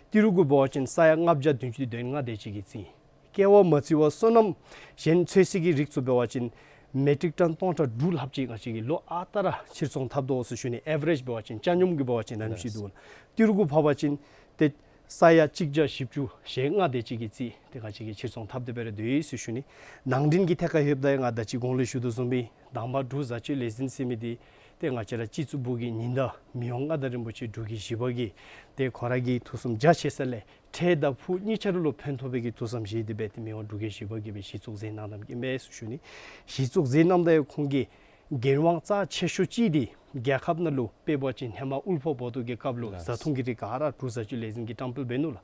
ཏི་རུ་གུ་འབད་བ་ཅིན་ས་ཡ་ལྔ་བརྒྱ་བདུན་ཅུ་དོན་ལྔ་དེ་ཅིག་གི་རྩིས། ཀེ་ཝ་མ་བརྩི་བར་སོ་ནམ་གཞན་ཚོད་བསྲེ་གི་རིགས་ཚུ་འབད་བ་ཅིན་མེ་ཊིག་ཊོན་སྟོང་ཕྲག་དྲུག་ལྷགཔ་ཅིག་ང་བཅས་ཀྱིས་ལོ་ཨ་རྟག་ར་ཕྱིར་ཚོང་བཏབ་དོ་ཟེར་ཞུ་ནི། ཨེ་ཝ་རེཇ་འབད་བ་ཅིན་ཆ་སྙོམས་ཀྱིས་འབད་བ་ཅིན་ཨ་ནེམ་ཅིག་འདུག་ལགས། ཏི་རུ་གུ་འབད་བ་ཅིན་ཏེ་ས་ཡ་གཅིག་བརྒྱ་བཞི་བཅུ་ཞེ་ལྔ་དེ་ཅིག་གི་རྩིས་ཏེ་ང་བཅས་ཀྱིས་ཕྱིར་ཚོང་བཏབ་སྟེ་འབད་ར་སྡོད་ཡི་ཟེར་ཞུ་ནི། ནང་འདྲེན་གྱི་ཐད་ཁར་ལྷོདཔ་ད་ཡང་ང་ད་ཅི་གོང་ལུ་ཞུ་དོ་བཟུམ་སྦེ་དང་པ་འབྲུག་བཟའ་སྤྱོད་ལས་འཛིན་ཟེར་མི་འདི་ཏེ་ང་བཅས་ར་སྤྱི་གཙུག་པུ་གི་ཉི་ཟླ་མི་དབང་མངའ་བདག་རིན་པོ་ཆེ་འབྲུག་རྒྱལ་བཞི་པ་གིས་ཏེ་ཁོ་ར་གི་ཐུགས་བསམ་རྒྱ་ཆེ་ས་ལས་འཕྲལ་དང་ཕུགས་གཉིས་ཆ་ར་ལུ་ཕན་ཐོགས་པའི་གི་ཐུགས་བསམ་བཞེས་ཏེ་འབད་ཏེ་མི་དབང་འབྲུག་རྒྱལ་བཞི་པ་གིས་སྦེ་གཞི་བཙུགས་མཛད་གནང་གནངམ་ཨིན་པས་ཟེར་ཞུ་ནི། གཞི་བཙུགས་མཛད་གནངམ་ད་ཡང་ཁོང་གི་འགན་དབང་རྩ་ཆེ་ཤོས་ཅིག་འདི་རྒྱལ་ཁབ་ནང་ལུ་དཔེ་འབད་བ་ཅིན་ཧེ་མ་དབུལ་ཕོངས་བར་དོ་གི་སྐབས་ལུ་ལགས། བཟའ་འཐུང་གི་རིགས་ག་ར་འབྲུག་བཟའ་སྤྱོད་ལས་འཛིན་གྱིས་བཀྲམ་སྤེལ་འབད་ནུག་ལགས། ཨ་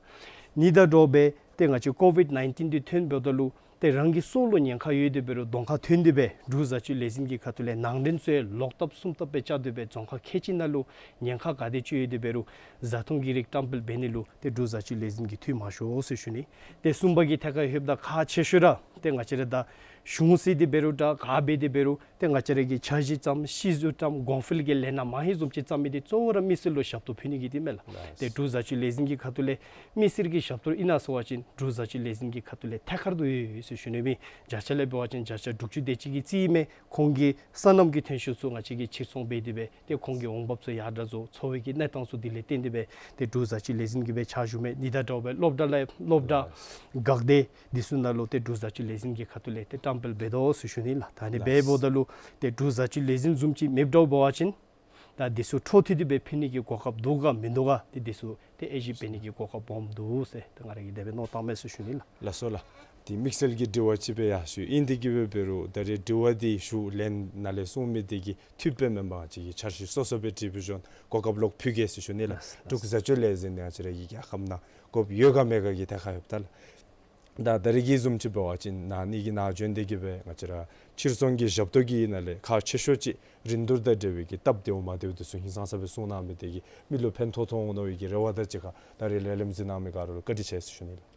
ནི་དང་འདྲཝ་སྦེ་ཏེ་ང་བཅས་ཀོ་བིཌ་ནའིན་ཊིན་འདི་ཐོན་འབདཝ་ད་ལུ་ཏེ་རང་གི་སྲོག་ལུ་ཉེན་ཁ་ཡོད་དེ་འབད་རུང་གདོང་ཁར་ཐོན་ཏེ་སྦེ་འབྲུག་བཟའ་སྤྱོད་ལས་འཛིན་གྱི་ཁ་ཐུག་ལས་ནང་འདྲེན་ཚུ་ཡང་ལོག་ལྟབ་གསུམ་ལྟབ་སྦེ་བཅར་ཏེ་སྦེ་རྫོང་ཁག་ཁལ་གཅིག་ནང་ལུ་ཉེན་ཁ་ག་དེ་ཅིག་ཡོད་དེ་འབད་རུང་བཟའ་འཐུང་གི་རིགས་བཀྲམ་སྤེལ་འབད་ནི་ལུ་ཏེ་འབྲུག་བཟའ་སྤྱོད་ལས་འཛིན་གྱིས་འཐུས་མ་ཤོར་ཟེར་ཞུ་ནི། ཏེ་གསུམ་པ་གི་ཐད་ཁར་ལྷོདཔ་ད་ཁག་ཆེ་ཤོས་ར་ཏེ་ང་བཅས་ར་ད་གཞུང་ཟེར་ཏེ་འབད་རུང་ད་ག་འབད་དེ་འབད་རུང་ཏེ་ང་བཅས་ར་གིས་འཆར་གཞི་བརྩམ་ཤེས་ཚད་བརྩམ་གོང་འཕེལ་གྱི་ལས་སྣ་མང་ཧེང་བཟུམ་ཅིག་བརྩམ་མི་འདི་གཙོ་བོ་ར་མི་སེར་ལུ་ཞབས་ཏོག་ཕུལ་ནི་གི་འདི་མས་ལགས། ཏེ་འབྲུག་བཟའ་སྤྱོད་ལས་འཛིན་གྱི་ཁ་ཐུག་ལས་མི་སེར་གྱི་ཞབས་ཏོག་ཨིན་ན་ཟེར་བ་ཅིན་འབྲུག་བཟའ་སྤྱོད་ལས་འཛིན་གྱི་ཁ་ཐུག་ལས་ཐད་ཀར་དུ་ཡོད་ཡོད་ཟེར་ཞུ་ནི་མས། བརྒྱ་ཆ་ལས་འབད་བ་ཅིན་བརྒྱ་ཆ་དྲུག་ཅུ་དེ་ཅིག་གི་རྩིས་མས། ཁོང་གི་སོ་ནམ་གྱི་ཐོན་ཤུགས་ཚུ་ང་བཅས་ཀྱིས་ཕྱིར་ཚོང་འབད་དེ་སྦེ་ཏེ་ཁོང་གི་འོང་འབབ་ཚུ་ཡར་དྲག་བཟོ་འཚོ་བའི་གི་གནས་སྟངས་ཚུ་དེ་ལས་བརྟེན་ཏེ་སྦེ་ཏེ་འབྲུག་བཟའ་སྤྱོད་ལས་འཛིན་གྱི་སྦེ་ཕྱག་ཞུ་མི་ཨ་ནི་དང་འདྲཝ་སྦེ་སློབ་གྲྭ་ལས་སློབ་གྲྭ་འགག་སྡེ་འདི་ཚུ་ནང་ལུ་ཏེ་འབྲུག་བཟའ་སྤྱོད་ལས་འཛིན་གྱི་ཁ་ཐུག་ལས་ཏེ་བཀྲམ་སྤེལ་འབད་དོ་ཟེར་ཞུ་ནི་ལགས། ད་ཨ་ནི་འབདཝ་ད་ལུ་ཏེ་འབྲུག་བཟའ་སྤྱོད་ལས་འཛིན་བཟུམ་ཅིག་མེདཔ་འདྲཝ་འབད་བ་ཅིན་ད་འདི་ཚུ་འཕྲོ་མཐུད་དེ་སྦེ་ཕུལ་ནི་གི་གོ་སྐབས་འདུག་ག་མིན་འདུག་ག་ཏེ་འདི་ཚུ་ཏེ་དབྱེ་ཞིབ་འབད་ནི་གི་གོ་སྐབས་སྦོམ་འདུག་ཟེར་ཏེ་ང་ར་གིས་དེ་སྦེ་མནོ་བཏངམ་མས་ཟེར་ཞུ་ནི་ལགས། ལགས་སོ་ལགས། ཏེ་དམིགས་བསལ་གྱི་དྲི་བ་ཅིག་སྦེ་ཡང་ཞུ་ནི་འདི་གིས་འབད་རུང་ད་རེས་དྲི་བ་འདི་ཞུ་ལན་ནཱ་ལས་གསུངས་མི་འདི་གིས་འཐུས་དཔེ་མེན་པར་ང་བཅས་ཀྱི་འཆར་གཞི་སོ་སོ་སྦེ་འབྲི་བའི་ཞོར་གོ་སྐབས་ལོག་ཕུལ་གེ་ཟེར་ཞུ་ནི་ལགས། ལགས། འབྲུག་བཟའ་སྤྱོད་ལས་འཛིན་འདི་ང་བཅས་ར་གི་རྒྱལ་ཁབ་ནང་དགོཔ་ཡོད་ག་མེད་ག་གི་ཐད་ཁར་ལྷོདཔ་ད་ལགས། ད་ད་རེས་ཀྱི་བཟུམ་ཅིག་འབད་བ་ཅིན་ནཱ་ཨ་ནི་གི་ནང་བྱོན་ཏེ་གིས་སྦེ་ང་བཅས་ར་ཕྱིར་ཚོང་གི་ཞབས་ཏོག་གི་ནང་ལས་ཁག་ཆེ་ཤོས་ཅིག་རིན་བསྡུར་དང་འབྲེལ་བའི་གི་སྟབས་བདེཝ་མ་བདེཝ་འདི་ཚུ་ཧིང་སངས་ས་སྦེ་གསུངས་གནང་མི་འདི་གིས་མི་ལུ་ཕན་ཐོགས་ཐོགས་འོང་མནོ་བའི་གི་རེ་བ་དང་གཅིག་ཁར་ད་རེས་ལས་རིམ་གཟིགས་གནང་མི་ག་ར་ལུ་བཀའ་དྲིན་ཆེ་ཟེར་ཞུ་ནི་ལགས།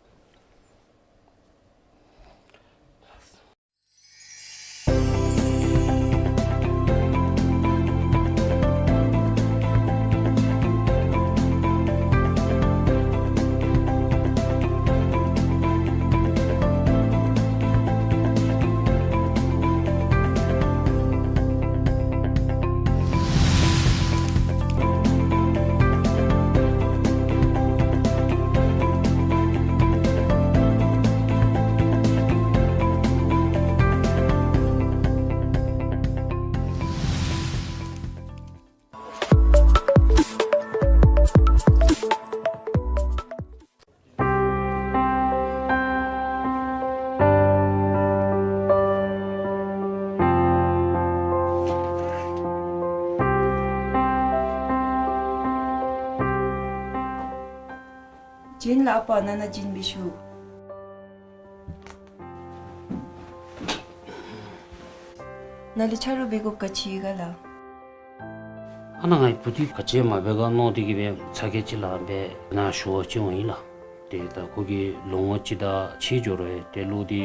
ཨ་པ་ནང་ན་བྱོན་སྦེ་ཞུ། ནཱ་ལུ་ཆ་རོགས་འབད་དགོཔ་ག་ཅི་ཡོད་ག་ལགས། ཨ་ནཱ་ང་བུ་འདི་ག་ཅི་མ་འབད་ག་མནོ་སྟེ་གི་སྦེ་ཚ་གྱང་ཅིག་ལངས་སྦེ་ནཱ་ཞུ་བར་བྱོན་འོང་ཡི་ལགས། ཏེ་ད་ཁོ་གིས་ལོ་ངོ་གཅིག་དང་ཕྱེད་འགྱོ་རུང་ཏེ་གློག་འདི་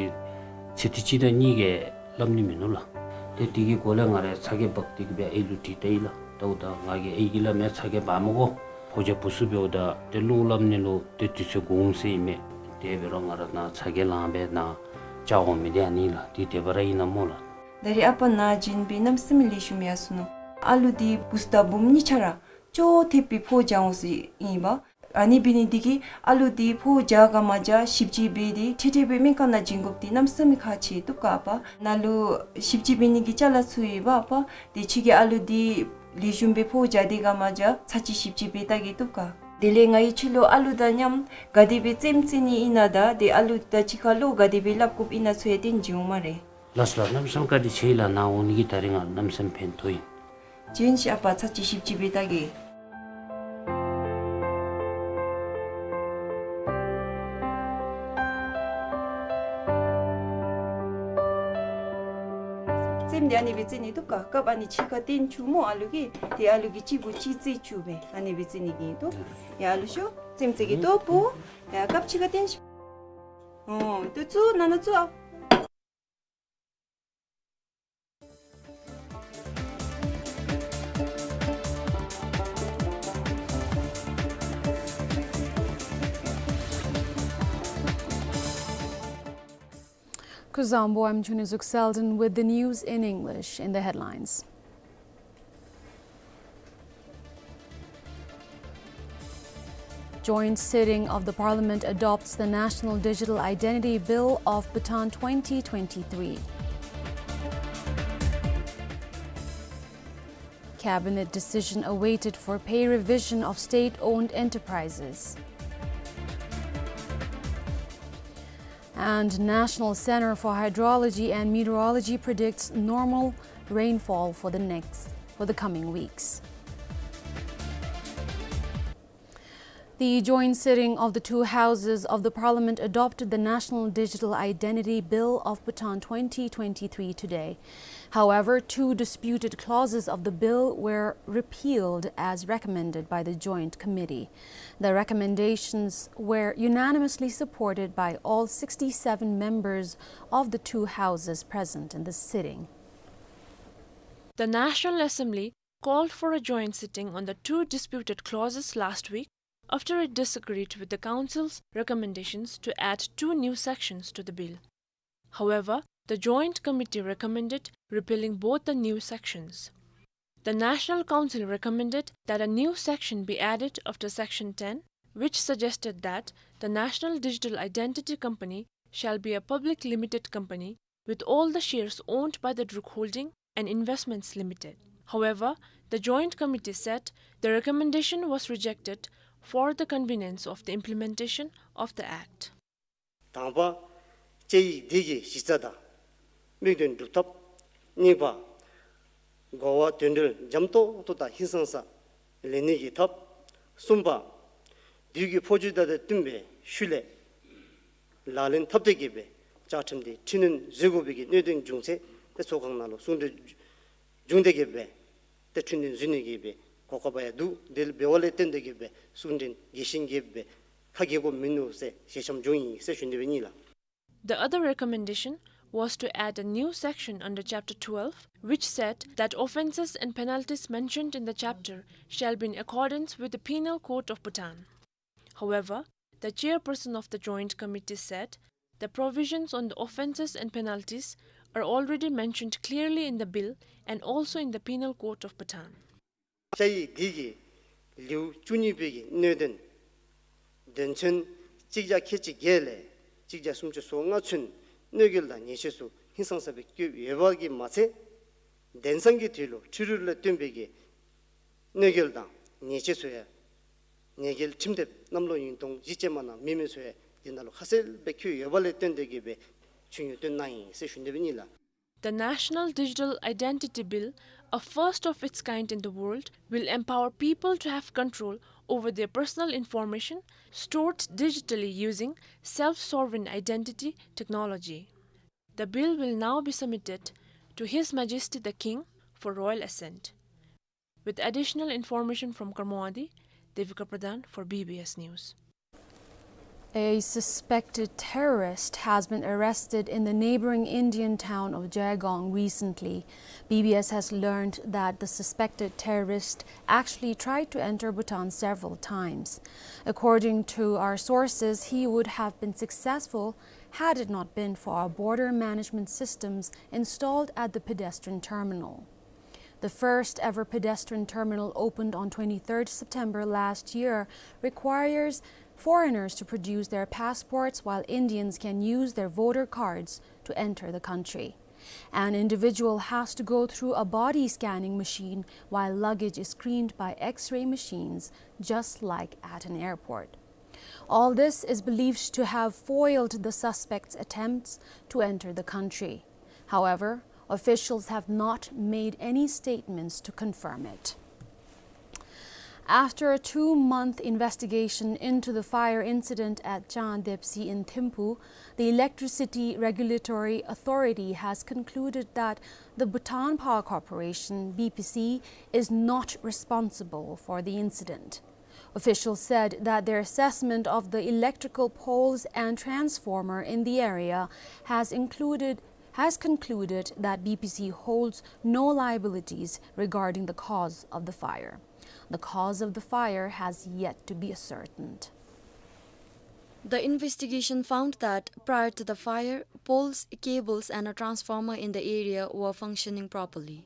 ཚེ་ཐིག་གཅིག་དང་གཉིས་ཀྱིས་སླབ་ནི་མིན་ནུག་ལགས། ཏེ་དེ་གི་སྒོ་ལས་ང་ར་ཚ་གྱང་འབག་སྟེ་གི་སྦེ་ཨའི་ལུ་དྲིས་ལྟ་ཡི་ལགས། ད་འོ་ད་ང་གིས་ཨའི་གིས་སླབ་མི་ཚ་གྱང་འབག་མི་དགོ། ཕོ་རྒྱས་བུ་ཚུ་འབདཝ་ད་ཏེ་གློག་སླབ་ནི་ལུ་ཏེ་དུས་ཚོད་འགོར་འོང་ཟེར་ཨིན་མས། དེ་འབད་རུང་ང་ར་ནཱ་ཚ་གྱང་ལངས་སྦེ་ནཱ་བཅར་འོང་མི་འདི་ཨ་ནི་ལགས། འདི་དེ་སྦེ་ར་ཨིན་ན་སྨོ་ལགས། ད་རེས་ཨ་པ་ནཱ་བྱོན་སྦེ་གནམ་མེད་ས་མེད་ལེགས་ཤོམ་ཡར་སོ་ནུག། ཨ་ལུ་འདི་བུཚ་དང་བུམོ་གཉིས་ཆ་ར་ཅོག་འཐདཔ་སྦེ་ཕོཝ་རྒྱག་འོང་ཟེར་ཨིན་པས། ཨ་ནི་འབད་ནི་འདི་གིས་ཨ་ལུ་འདི་ཕོཝ་རྒྱག་ག་མ་རྒྱག་ཞིབ་དཔྱད་འབད་དེ་འཕྲལ་འཕྲལ་སྦེ་སྨན་ཁང་ནང་བྱིན་དགོཔ་འདི་གནམ་མེད་ས་མེད་ཁག་ཆེ་བཏུབ་ག་ཨ་པ། ནཱ་ལུ་ཞིབ་དཔྱད་འབད་ནི་གི་ཅ་ལ་ཚུ་ཡོད་པ་ཨ་པ། ཏེ་ཁྱོད་ཀྱིས་ཨ་ལུ་འདི་ལེགས་ཤོམ་སྦེ་ཕོཝ་རྒྱག་དེས་ག་མ་རྒྱག་ཚར་གཅིག་ཞིབ་དཔྱད་འབད་བལྟ་གེ་བཏུབ་ག། དེ་ལས་ང་གིས་ཁྱོད་ལུ་ཨ་ལུ་དང་མཉམ་ག་དེ་སྦེ་རྩེདམོ་རྩེ་ནི་ཨིན་ན་དང་ཏེ་ཨ་ལུ་དང་གཅིག་ཁར་བློ་ག་དེ་སྦེ་སླབ་དགོཔ་ཨིན་ན་ཚུ་ཡང་སྟོན་བྱིན་འོང་སྨ་རེ། ལགས་སོ་ལགས། གནམ་མེད་ས་མེད་བཀའ་དྲིན་ཆེ་ལགས། ནཱ་འོང་ནི་གིས་ད་རིས་ང་གནམ་མེད་ས་མེད་ཕན་ཐོགས་ཡི། བྱོན་ཤིག་ཨ་པ། ཚར་གཅིག་ཞིབ་དཔྱད་འབད་བལྟ་གེ། རྩེདམོ་འདི་ཨ་ནི་སྦེ་རྩེ་ནི་བཏུབ་ག། སྐབས་ཨ་ནི་གཅིག་ཁར་སྟོན་བཅུག་སྨོ་ཨ་ལུ་གིས། ཏེ་ཨ་ལུ་གིས་གཅིག་གུ་གཅིག་རྩེ་བཅུག་སྦེ་ཨ་ནི་སྦེ་རྩེ་ནི་གི་བཏུབ། ཡ་ཨ་ལུ་ཤོག། རྩེདམོ་རྩེ་གེ་བཏུབ་པོ། ཡ་སྐབས་གཅིག་ཁར་སྟོན་ཤིག། ཨོ་ཏེ་བཙུགས། ནང་ན་བཙུགས་ཨ། Kuzuzangpo, I'm Chunizuk Selden with the news in English. In the headlines. Joint sitting of the Parliament adopts the National Digital Identity Bill of Bhutan twenty twenty-three. Cabinet decision awaited for pay revision of state-owned enterprises. And National Center for Hydrology and Meteorology predicts normal rainfall for the next, for the coming weeks. The joint sitting of the two houses of the parliament adopted the National Digital Identity Bill of Bhutan twenty twenty-three today. However, two disputed clauses of the bill were repealed as recommended by the Joint Committee. The recommendations were unanimously supported by all sixty-seven members of the two houses present in the sitting. The National Assembly called for a joint sitting on the two disputed clauses last week after it disagreed with the council's recommendations to add two new sections to the bill. However, the Joint Committee recommended repealing both the new sections. The National Council recommended that a new section be added after Section ten, which suggested that the National Digital Identity Company shall be a public limited company with all the shares owned by the Druk Holding and Investments Limited. However, the Joint Committee said the recommendation was rejected for the convenience of the implementation of the Act. དང་པ། བཅའ་ཡིག་འདི་གི་གཞི་རྩ་དང་དམིགས་དོན་སྒྲུབ་ཐབས། གཉིས་པ། གོ་བ་དོན་འགྲེལ་འཇམ་ཏོག་ཏོ་དང་ཧིང་སངས་ས་ལེན་ནི་གི་ཐབས། གསུམ་པ། དུས་ཀྱི་འཕོ་འགྱུར་དང་བསྟུན་པའི་ཤུལ་ལས་ལག་ལེན་འཐབ་སྟེ་གི་སྦེ་བཅའ་ཁྲིམས་དེ་འཕྲི་སྣོན་བཟོ་དགོ་པའི་གི་གནད་དོན་བྱུང་ཚེ་ཏེ་ཚོགས་ཁང་ནང་ལུ་གསུང་གྲོས་བྱུང་སྟེ་གི་སྦེ་ཏེ་འཕྲི་སྣོན་བཟོ་ནི་གི་སྦེ་གོ་སྐབས་ཡང་འདུག། དེ་ལས་འབདཝ་ལས་བརྟེན་ཏེ་གི་སྦེ་གསུང་འཕྲིན་རྒྱས་ཤིང་རྒྱས་སྦེ་ཁ་གྱེས་དགོཔ་མིན་ནུག་ཟེར་ཞལ་འཆམ་བྱུང་ཡི་ཟེར་ཞུ་ནི་སྦེ་ཨིན་ལགས། The other recommendation was to add a new section under Chapter twelve, which said that offences and penalties mentioned in the chapter shall be in accordance with the Penal Code of Bhutan. However, the chairperson of the Joint Committee said the provisions on the offences and penalties are already mentioned clearly in the bill and also in the Penal Code of Bhutan. བཅའ་ཡིག་འདི་གི་ལེའུ་བཅུ་གཉིས་པའི་གི་གནད་དོན། དོན་ཚན་གཅིག་བརྒྱ་ཁལ་གཅིག་བརྒྱད་ལས་གཅིག་བརྒྱ་སུམ་ཅུ་སོ་ལྔ་ཚུན་གནོད་འགེལ་དང་ཉེས་ཆད་ཚུ་ཧིང་སངས་ས་སྦེ་བཀོད་ཡོད་པ་གིས་མ་ཚད། དེང་སང་གི་དུས་ལུ་འཕྲུལ་རིག་ལས་བཏོན་པའི་གི་གནོད་འགེལ་དང་ཉེས་ཆད་ཚུ་ཡང་ཉེས་འགེལ་ཁྲིམས་དེབ་གནམ་ལོ་ཉིས་སྟོང་བཞི་ཅན་མ་ནང་མེད་མི་ཚུ་ཡང་འདི་ནང་ལུ་ཁ་གསལ་སྦེ་བཀོད་ཡོད་པ་ལས་བརྟེན་ཏེ་གི་སྦེ་ཆོས་ཉིད་བཏོན་གནང་ཡི་ཟེར་ཞུ་ནི་སྦེ་ཨིན་ལགས། The National Digital Identity Bill, a first of its kind in the world, will empower people to have control over their personal information stored digitally using self-sovereign identity technology. The bill will now be submitted to His Majesty the King for royal assent. With additional information from Karmo Wadi, Devika Pradhan for B B S News. A suspected terrorist has been arrested in the neighboring Indian town of Jaigong recently. B B S has learned that the suspected terrorist actually tried to enter Bhutan several times. According to our sources, he would have been successful had it not been for our border management systems installed at the pedestrian terminal. The first ever pedestrian terminal, opened on twenty-third September last year, requires foreigners to produce their passports, while Indians can use their voter cards to enter the country. An individual has to go through a body scanning machine, while luggage is screened by X-ray machines, just like at an airport. All this is believed to have foiled the suspect's attempts to enter the country. However, officials have not made any statements to confirm it. After a two-month investigation into the fire incident at Changdepsi in Thimphu, the Electricity Regulatory Authority has concluded that the Bhutan Power Corporation, B P C, is not responsible for the incident. Officials said that their assessment of the electrical poles and transformer in the area has included, has concluded that B P C holds no liabilities regarding the cause of the fire. The cause of the fire has yet to be ascertained. The investigation found that prior to the fire, poles, cables, and a transformer in the area were functioning properly.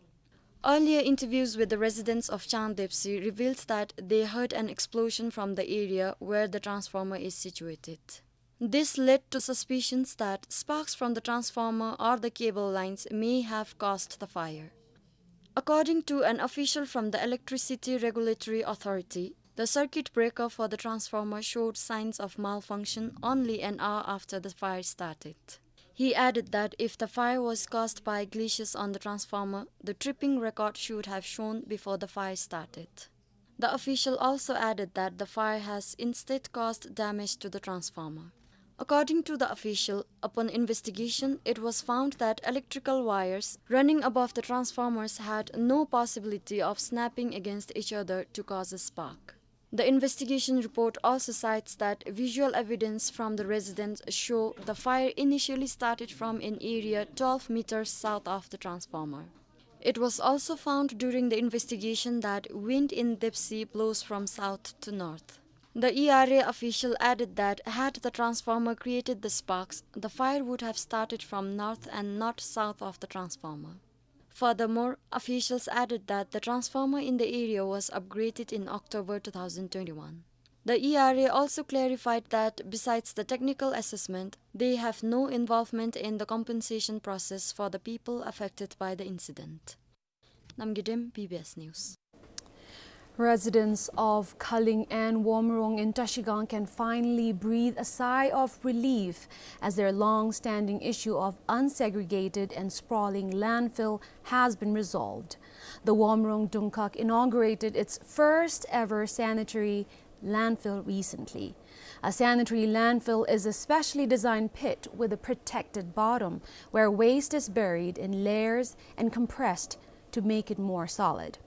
Earlier interviews with the residents of Changdepsi revealed that they heard an explosion from the area where the transformer is situated. This led to suspicions that sparks from the transformer or the cable lines may have caused the fire. According to an official from the Electricity Regulatory Authority, the circuit breaker for the transformer showed signs of malfunction only an hour after the fire started. He added that if the fire was caused by glitches on the transformer, the tripping record should have shown before the fire started. The official also added that the fire has instead caused damage to the transformer. According to the official, upon investigation, it was found that electrical wires running above the transformers had no possibility of snapping against each other to cause a spark. The investigation report also cites that visual evidence from the residents show the fire initially started from an area twelve meters south of the transformer. It was also found during the investigation that wind in Depsi blows from south to north. The E R A official added that had the transformer created the sparks, the fire would have started from north and not south of the transformer. Furthermore, officials added that the transformer in the area was upgraded in October two thousand twenty-one. The E R A also clarified that besides the technical assessment, they have no involvement in the compensation process for the people affected by the incident. Namgay Dem, B B S News. Residents of Khaling and Womrong in Trashigang can finally breathe a sigh of relief as their long-standing issue of unsegregated and sprawling landfill has been resolved. The Womrong Dungkhak inaugurated its first ever sanitary landfill recently. A sanitary landfill is a specially designed pit with a protected bottom where waste is buried in layers and compressed to make it more solid.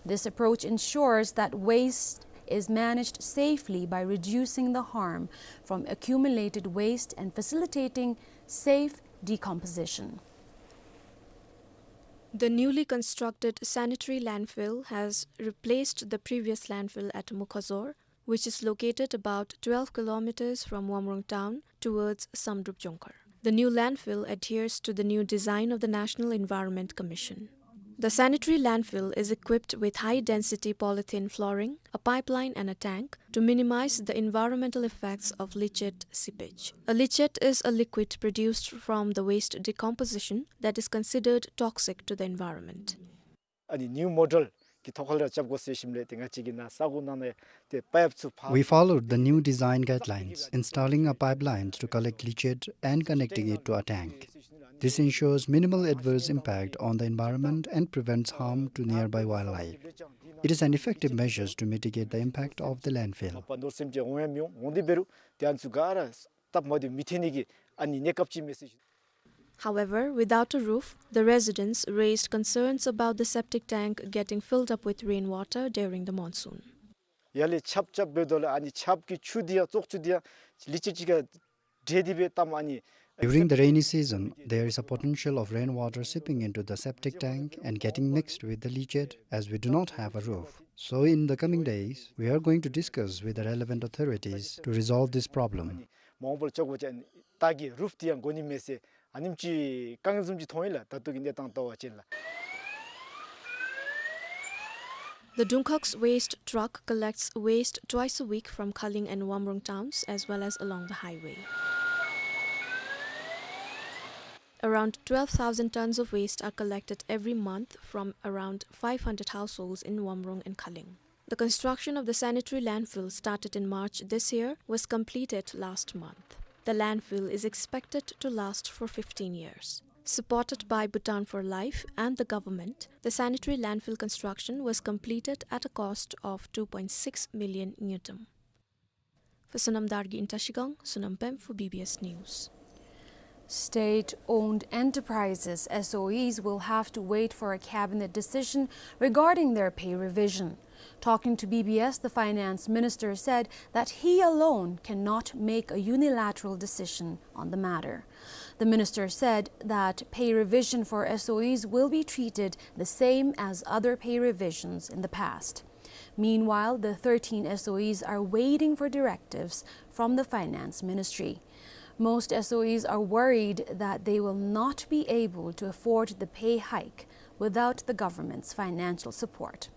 This approach ensures that waste is managed safely by reducing the harm from accumulated waste and facilitating safe decomposition. The newly constructed sanitary landfill has replaced the previous landfill at Mukhazor, which is located about twelve kilometers from Womrong town towards Samdrup Jongkhar. The new landfill adheres to the new design of the National Environment Commission. The sanitary landfill is equipped with high-density polythene flooring, a pipeline and a tank to minimize the environmental effects of leachate seepage. A leachate is a liquid produced from the waste decomposition that is considered toxic to the environment. ཨ་ནི་ནིའུ་མོ་ཌེལ་གྱི་ཐོག་ཁར་ར་རྐྱབ་དགོ་ཟེར་ཞིནམ་ལས་ཏེ་ང་བཅས་ཀྱིས་ནཱ་ས་གོ་ནང་ལས་ཏེ་པའིཔ་ཚུ་ཕར། We followed the new design guidelines, installing a pipeline to collect leachate and connecting it to a tank. This ensures minimal adverse impact on the environment and prevents harm to nearby wildlife. It is an effective measures to mitigate the impact of the landfill. མ་པ་ནོར་སེམས་ཀྱི་འོང་ཡང་མི་འོང་། འོང་སྟེ་འབད་རུང་ཏེ་ཨ་ནི་ཚུ་ག་ར་སྟབས་མ་བདེཝ་མི་ཐོན་ནི་གི་ཨ་ནི་གནས་སྐབས་ཅིག་མས་ཟེར་ཞུ། However, without a roof, the residents raised concerns about the septic tank getting filled up with rainwater during the monsoon. ཡར་ལས་ཆརཔ་རྐྱབ་འབདཝ་ད་ལུ་ཨ་ནི་ཆརཔ་གི་ཆུ་འདི་ཡང་བཙོག་ཆུ་འདི་ཡང་ལི་ཅིཊ་ཅིག་ཁར་འདྲེས་ཏེ་སྦེ་བཏངམ་ཨ་ནི། During the rainy season, there is a potential of rainwater seeping into the septic tank and getting mixed with the leachate, as we do not have a roof. So in the coming days, we are going to discuss with the relevant authorities to resolve this problem. མ་འོངས་པ་ལུ་ཅོག་པ་ཅིན་ད་གི་རུཕ་འདི་ཡང་དགོ་ནི་མས་ཟེར་ཨ་ནེམ་ཅིག་དཀའ་ངལ་བཟུམ་ཅིག་མཐོང་ཡི་ལགས། ད་ལྟོ་གི་གནས་སྟངས་བལྟ་བ་ཅིན་ལགས། The Dungkhak's waste truck collects waste twice a week from Kaling and Wamrung towns, as well as along the highway. Around twelve thousand tons of waste are collected every month from around five hundred households in Wamrung and Kaling. The construction of the sanitary landfill started in March this year was completed last month. The landfill is expected to last for fifteen years. Supported by Bhutan for Life and the government, the sanitary landfill construction was completed at a cost of two point six million ngultrum. For Sonam Dargay in Trashigang, Sonam Pem for B B S News. State-owned enterprises, S O Es, will have to wait for a cabinet decision regarding their pay revision. Talking to B B S, the finance minister said that he alone cannot make a unilateral decision on the matter. The minister said that pay revision for S O Es will be treated the same as other pay revisions in the past. Meanwhile, the thirteen S O Es are waiting for directives from the Finance Ministry. Most S O Es are worried that they will not be able to afford the pay hike without the government's financial support.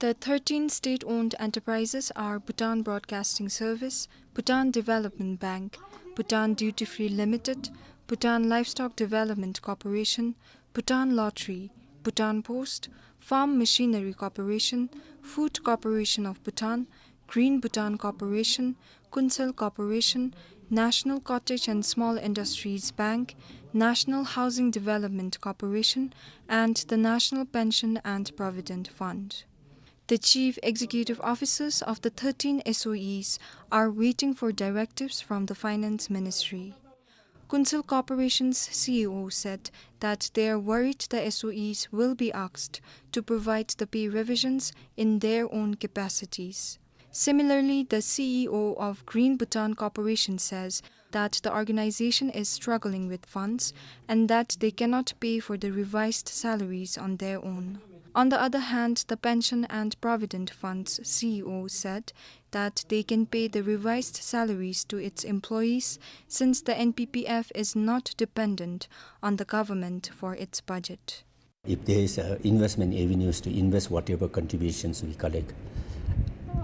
The thirteen state-owned enterprises are Bhutan Broadcasting Service, Bhutan Development Bank, Bhutan Duty Free Limited, Bhutan Livestock Development Corporation, Bhutan Lottery, Bhutan Post, Farm Machinery Corporation, Food Corporation of Bhutan, Green Bhutan Corporation, Kunsel Corporation, National Cottage and Small Industries Bank, National Housing Development Corporation, and the National Pension and Provident Fund. The chief executive officers of the thirteen S O Es are waiting for directives from the Finance Ministry. Kunsel Corporation's C E O said that they are worried the S O Es will be asked to provide the pay revisions in their own capacities. Similarly, the C E O of Green Bhutan Corporation says that the organization is struggling with funds and that they cannot pay for the revised salaries on their own. On the other hand, the Pension and Provident Fund's C E O said that they can pay the revised salaries to its employees since the N P P F is not dependent on the government for its budget. If there is, uh, investment avenues to invest whatever contributions we collect,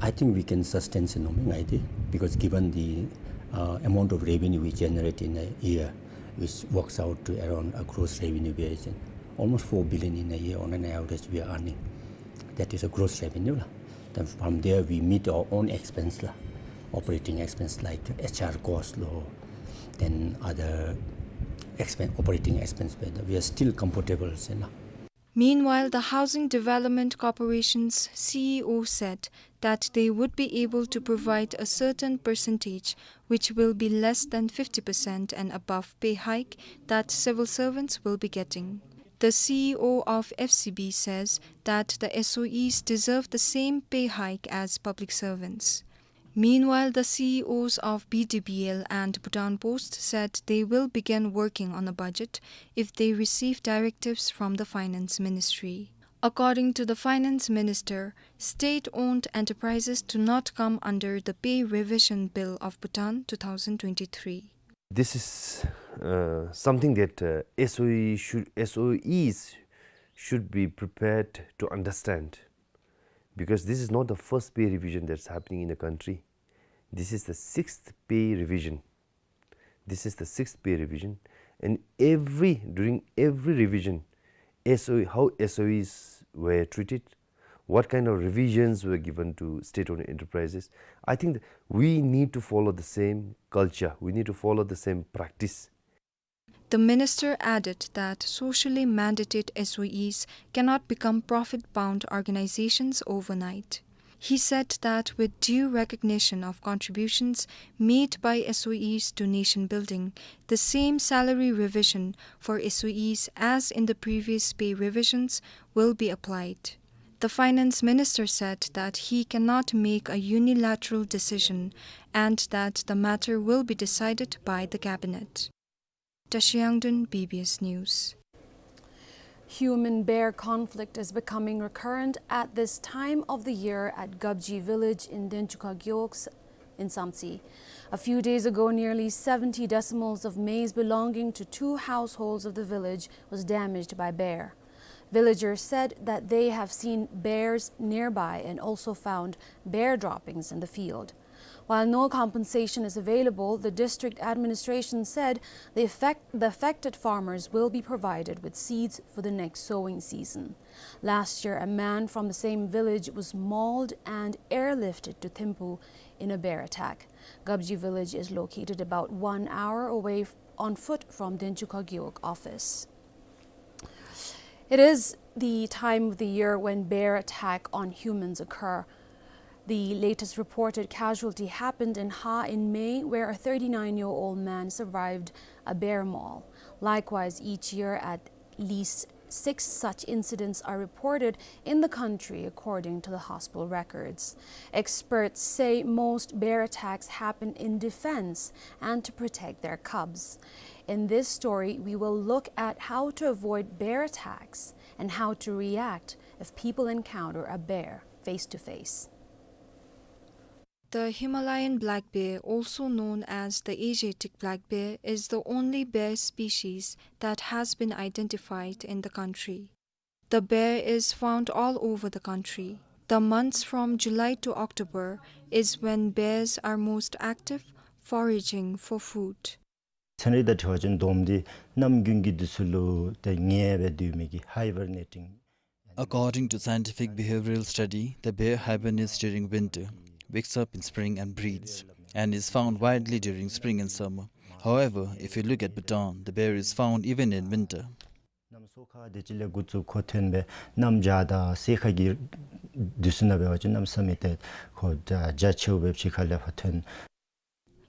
I think we can sustain, you know, I think, because given the, uh, amount of revenue we generate in a year, which works out to around a gross revenue base, almost four billion in a year on an average we are earning. That is a gross revenue, la. Then from there we meet our own expense, la. Operating expense like H R cost, lo, then other expen-, operating expense, but we are still comfortable, sir, la. Meanwhile, the Housing Development Corporation's C E O said that they would be able to provide a certain percentage, which will be less than fifty percent and above pay hike that civil servants will be getting. The C E O of F C B says that the S O Es deserve the same pay hike as public servants. Meanwhile, the C E Os of B D B L and Bhutan Post said they will begin working on a budget if they receive directives from the Finance Ministry. According to the Finance Minister, state-owned enterprises do not come under the Pay Revision Bill of Bhutan two thousand twenty-three. This is, uh, something that, uh, S O E should, S O Es should be prepared to understand, because this is not the first pay revision that's happening in the country. This is the sixth pay revision. This is the sixth pay revision, and every, during every revision, S O E, how S O Es were treated, what kind of revisions were given to state-owned enterprises. I think that we need to follow the same culture. We need to follow the same practice. The minister added that socially mandated S O Es cannot become profit-bound organizations overnight. He said that with due recognition of contributions made by S O Es to nation building, the same salary revision for S O Es as in the previous pay revisions will be applied. The finance minister said that he cannot make a unilateral decision and that the matter will be decided by the cabinet. Tashi Yangden, B B S News. Human-bear conflict is becoming recurrent at this time of the year at Gabji village in Denchukha Gewog in Samtse. A few days ago, nearly seventy decimals of maize belonging to two households of the village was damaged by bear. Villagers said that they have seen bears nearby and also found bear droppings in the field. While no compensation is available, the district administration said the affect-, the affected farmers will be provided with seeds for the next sowing season. Last year, a man from the same village was mauled and airlifted to Thimphu in a bear attack. Gabji village is located about one hour away f-, on foot from Denchukha Gewog office. It is the time of the year when bear attack on humans occur. The latest reported casualty happened in Ha in May, where a thirty-nine-year-old man survived a bear maul. Likewise, each year at least six such incidents are reported in the country, according to the hospital records. Experts say most bear attacks happen in defense and to protect their cubs. In this story, we will look at how to avoid bear attacks and how to react if people encounter a bear face to face. The Himalayan black bear, also known as the Asiatic black bear, is the only bear species that has been identified in the country. The bear is found all over the country. The months from July to October is when bears are most active, foraging for food. ཚན་རིག་དང་འཁྲིལ་བ་ཅིན་དོམ་འདི་གནམ་དགུན་གྱི་དུས་ཚོད་ལུ་ཏེ་ཉལ་སྦེ་སྡོད་མི་གི་hibernating. According to scientific behavioral study, the bear hibernates during winter, wakes up in spring and breeds, and is found widely during spring and summer. However, if you look at Bhutan, the bear is found even in winter. གནམ་སོ་ཁ་དེ་ཅིག་ལས་འགོ་བཙུགས་ཁོ་ཐོན་སྦེ་གནམ་བྱཱར་དང་སེར་ཁ་གི་དུས་ཚོད་ནང་འབད་བ་ཅིན་གནམ་ས་མེད་ཏེ་ཁོ་རྒྱ་ཆེཝ་སྦེ་ཕྱི་ཁ་ལས་ཕར་ཐོན།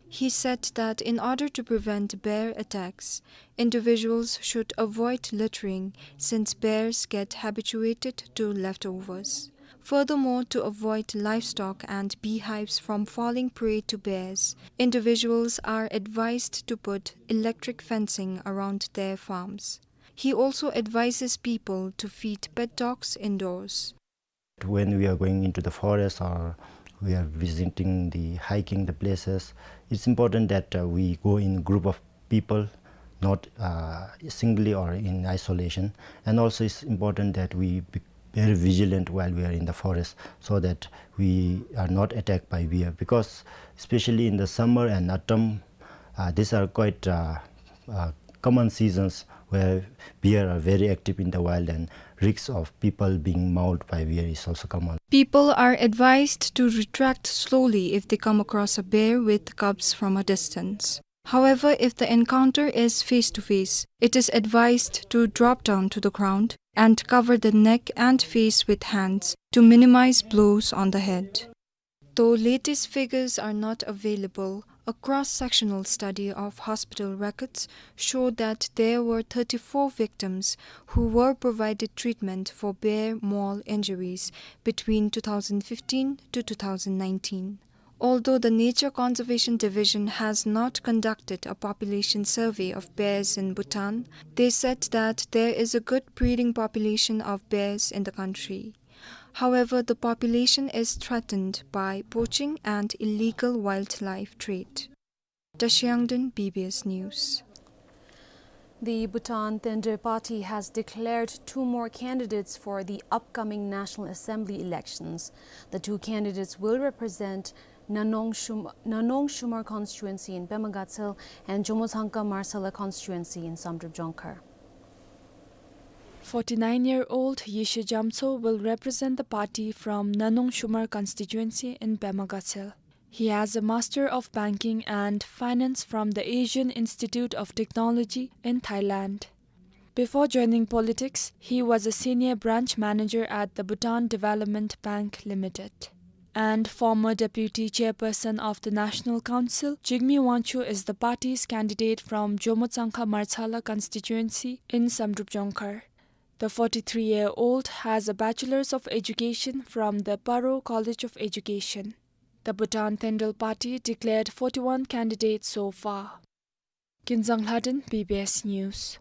He said that in order to prevent bear attacks, individuals should avoid littering since bears get habituated to leftovers. Furthermore, to avoid livestock and beehives from falling prey to bears, individuals are advised to put electric fencing around their farms. He also advises people to feed pet dogs indoors. When we are going into the forest or we are visiting the hiking the places, it's important that, uh, we go in group of people, not, uh, singly or in isolation. And also it's important that we be very vigilant while we are in the forest so that we are not attacked by bear, because especially in the summer and autumn, uh, these are quite, uh, uh, common seasons where bear are very active in the wild and risks of people being mauled by bear is also common. People are advised to retract slowly if they come across a bear with cubs from a distance. However, if the encounter is face to face, it is advised to drop down to the ground and cover the neck and face with hands to minimize blows on the head. Though latest figures are not available, a cross-sectional study of hospital records showed that there were thirty-four victims who were provided treatment for bear maul injuries between two thousand fifteen to two thousand nineteen. Although the Nature Conservation Division has not conducted a population survey of bears in Bhutan, they said that there is a good breeding population of bears in the country. However, the population is threatened by poaching and illegal wildlife trade. Tashi Yangden, B B S News. The Bhutan Tendai Party has declared two more candidates for the upcoming National Assembly elections. The two candidates will represent Nanong Shum-, Nanong Shumar constituency in Pema Gatshel and Jomo Thangka Marsala constituency in Samdrup Jongkhar. Forty-nine-year-old Yeshe Jamtso will represent the party from Nanong Shumar constituency in Pema Gatshel. He has a Master of Banking and Finance from the Asian Institute of Technology in Thailand. Before joining politics, he was a senior branch manager at the Bhutan Development Bank Limited. And former deputy chairperson of the National Council, Jigme Wangchuk is the party's candidate from Jomo Tsangkha Marchala constituency in Samdrup Jongkhar. The forty-three-year-old has a Bachelor's of Education from the Paro College of Education. The Bhutan Tenrel Party declared forty-one candidates so far. Kinzang Lhaden, B B S News.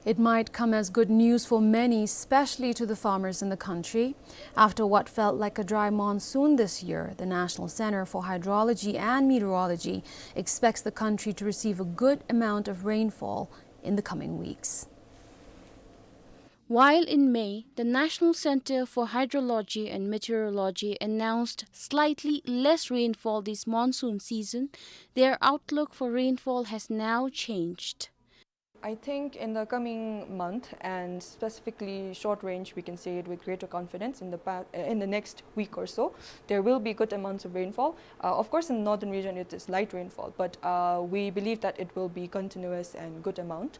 It might come as good news for many, especially to the farmers in the country. After what felt like a dry monsoon this year, the National Center for Hydrology and Meteorology expects the country to receive a good amount of rainfall in the coming weeks. While in May, the National Center for Hydrology and Meteorology announced slightly less rainfall this monsoon season, their outlook for rainfall has now changed. I think in the coming month, and specifically short range, we can say it with greater confidence, in the pa-, uh, in the next week or so, there will be good amounts of rainfall. Uh, of course, in the northern region, it is light rainfall, but, uh, we believe that it will be continuous and good amount.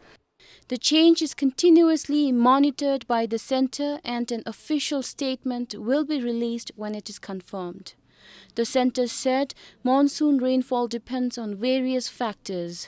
The change is continuously monitored by the center, and an official statement will be released when it is confirmed. The center said monsoon rainfall depends on various factors.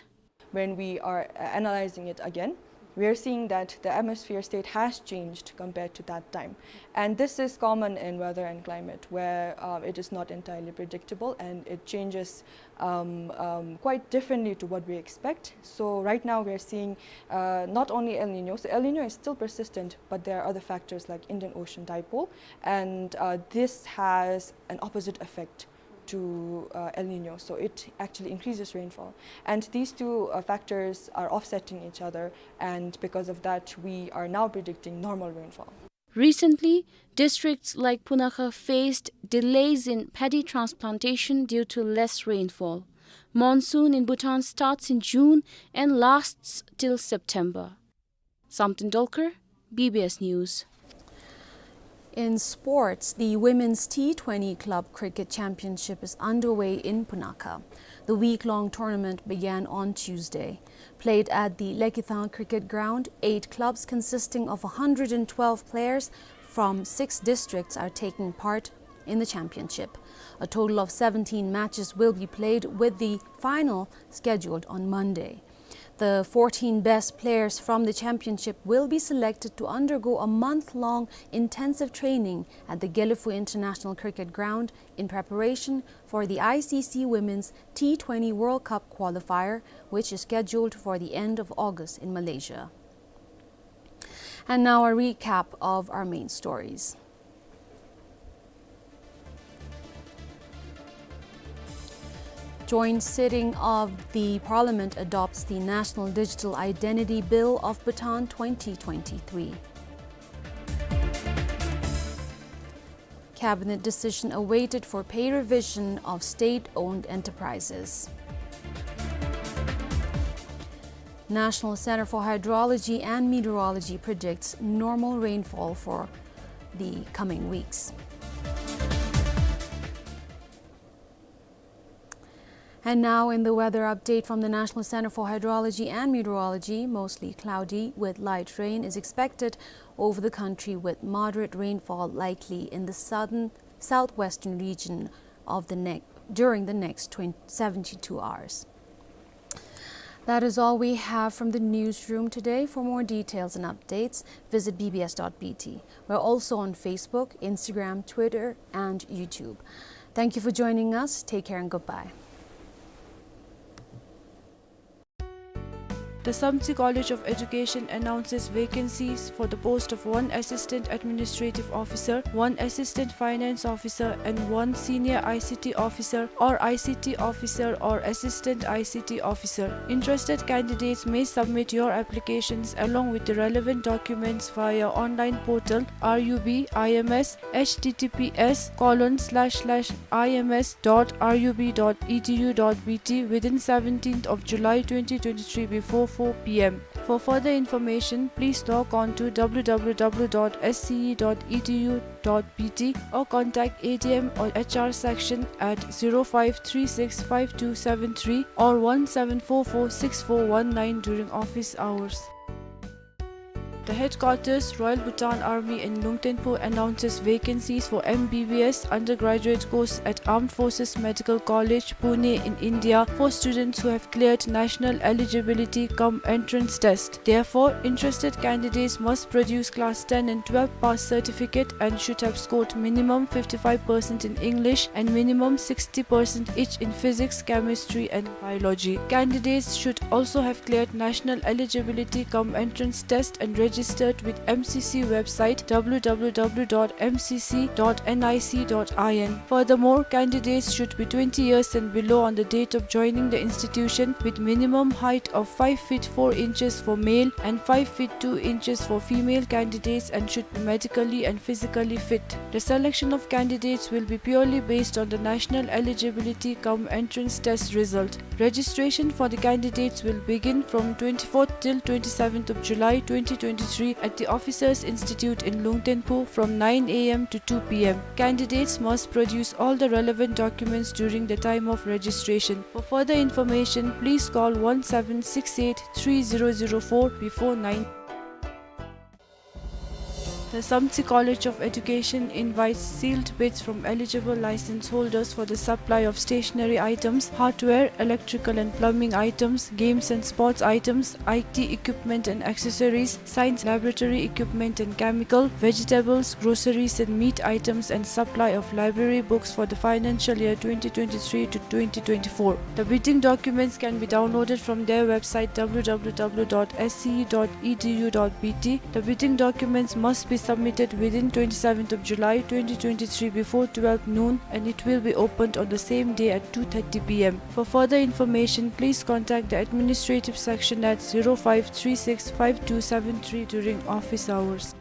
When we are, uh, analyzing it again, we are seeing that the atmosphere state has changed compared to that time. And this is common in weather and climate, where, uh, it is not entirely predictable and it changes um, um, quite differently to what we expect. So right now we are seeing, uh, not only El Nino. So El Nino is still persistent, but there are other factors like Indian Ocean dipole, and, uh, this has an opposite effect to, uh, El Nino. So it actually increases rainfall. And these two, uh, factors are offsetting each other, and because of that, we are now predicting normal rainfall. Recently, districts like Punakha faced delays in paddy transplantation due to less rainfall. Monsoon in Bhutan starts in June and lasts till September. Samten Dolkar, B B S News. In sports, the Women's T twenty Club Cricket Championship is underway in Punakha. The week-long tournament began on Tuesday. Played at the Lekithang Cricket Ground, eight clubs consisting of a hundred and twelve players from six districts are taking part in the championship. A total of seventeen matches will be played, with the final scheduled on Monday. The fourteen best players from the championship will be selected to undergo a month-long intensive training at the Gelephu International Cricket Ground in preparation for the I C C Women's T twenty World Cup qualifier, which is scheduled for the end of August in Malaysia. And now a recap of our main stories. Joint sitting of the Parliament adopts the National Digital Identity Bill of Bhutan twenty twenty-three. Cabinet decision awaited for pay revision of state-owned enterprises. National Center for Hydrology and Meteorology predicts normal rainfall for the coming weeks. And now in the weather update from the National Center for Hydrology and Meteorology, mostly cloudy with light rain is expected over the country, with moderate rainfall likely in the southern, southwestern region of the ne-, during the next twenty, seventy-two hours. That is all we have from the newsroom today. For more details and updates, visit B B S dot B T. We're also on Facebook, Instagram, Twitter, and YouTube. Thank you for joining us. Take care and goodbye. The Samtse College of Education announces vacancies for the post of one Assistant Administrative Officer, one Assistant Finance Officer, and one Senior I C T Officer or I C T Officer or Assistant I C T Officer. Interested candidates may submit your applications along with the relevant documents via online portal R U B I M S, H T T P S colon slash slash I M S dot R U B dot E D U dot B T, within seventeenth of July twenty twenty-three before four P M. For further information, please log on to w w w dot s c e dot e d u dot b t or contact A D M or H R section at zero five three six five two seven three or one seven four four six four one nine during office hours. The headquarters, Royal Bhutan Army in Lungtenpo, announces vacancies for M B B S undergraduate course at Armed Forces Medical College, Pune in India for students who have cleared national eligibility cum entrance test. Therefore, interested candidates must produce class ten and twelve pass certificate and should have scored minimum fifty-five percent in English and minimum sixty percent each in physics, chemistry, and biology. Candidates should also have cleared national eligibility cum entrance test and registered with M C C website w w w dot m c c dot n i c dot i n. Furthermore, candidates should be twenty years and below on the date of joining the institution, with minimum height of five feet four inches for male and five feet two inches for female candidates, and should be medically and physically fit. The selection of candidates will be purely based on the national eligibility cum entrance test result. Registration for the candidates will begin from twenty-fourth till twenty-seventh of July twenty twenty-three at the Officers Institute in Lungtenpo from nine a m to two p m. Candidates must produce all the relevant documents during the time of registration. For further information, please call one seven six eight three zero zero four before nine. The Samtse College of Education invites sealed bids from eligible license holders for the supply of stationery items, hardware, electrical and plumbing items, games and sports items, I T equipment and accessories, science laboratory equipment and chemical, vegetables, groceries and meat items, and supply of library books for the financial year twenty twenty-three to twenty twenty-four. The bidding documents can be downloaded from their website w w w dot s c e dot e d u dot b t. The bidding documents must be submitted within twenty-seventh of July twenty twenty-three before twelve noon, and it will be opened on the same day at two thirty p m. For further information, please contact the administrative section at zero five three six five two seven three during office hours.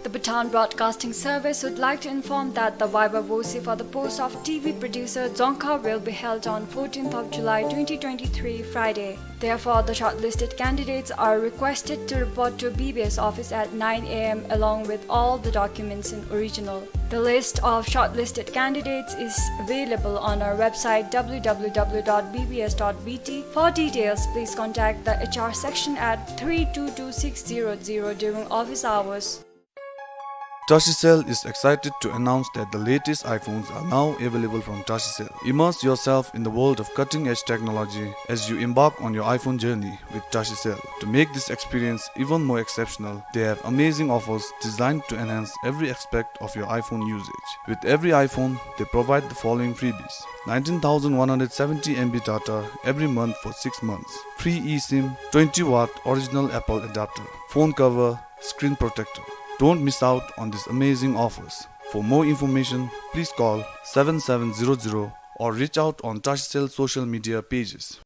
The Bhutan Broadcasting Service would like to inform that the viva voce for the post of T V producer Dzongkha will be held on fourteenth of July twenty twenty-three, Friday. Therefore, the shortlisted candidates are requested to report to B B S office at nine a m along with all the documents in original. The list of shortlisted candidates is available on our website w w w dot b b s dot b t. For details, please contact the H R section at three two two six zero zero during office hours. Tashicell is excited to announce that the latest iPhones are now available from Tashicell. Immerse yourself in the world of cutting-edge technology as you embark on your iPhone journey with Tashicell. To make this experience even more exceptional, they have amazing offers designed to enhance every aspect of your iPhone usage. With every iPhone, they provide the following freebies: nineteen thousand one hundred seventy M B data every month for six months, free eSIM, twenty watt original Apple adapter, phone cover, screen protector. Don't miss out on these amazing offers. For more information, please call seven seven zero zero or reach out on Tashicell social media pages.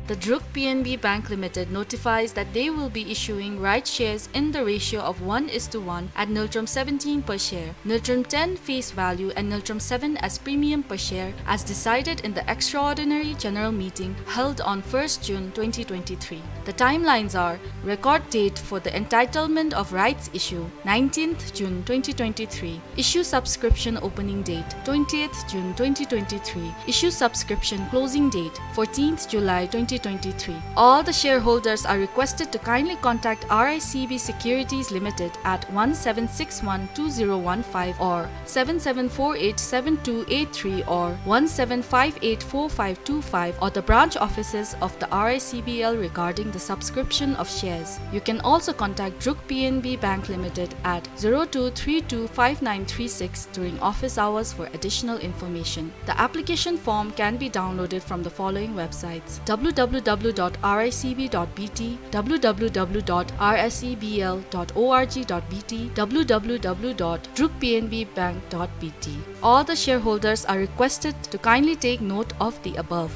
The Druk P N B Bank Limited notifies that they will be issuing rights shares in the ratio of one is to one at Ngultrum seventeen per share, Ngultrum ten face value and Ngultrum seven as premium per share, as decided in the extraordinary general meeting held on first June twenty twenty-three. The timelines are: record date for the entitlement of rights issue, nineteenth June twenty twenty-three. Issue subscription opening date, twentieth June twenty twenty-three. Issue subscription closing date, fourteenth July twenty twenty-three. All the shareholders are requested to kindly contact R I C B Securities Limited at one seven six one two zero one five or seven seven four eight seven two eight three or one seven five eight four five two five or the branch offices of the R I C B L regarding the subscription of shares. You can also contact Druk P N B Bank Limited at zero two three two five nine three six during office hours for additional information. The application form can be downloaded from the following websites: w w w dot r i c b dot b t, w w w dot r s e b l dot org dot b t, w w w dot druk p n b bank dot b t. All the shareholders are requested to kindly take note of the above.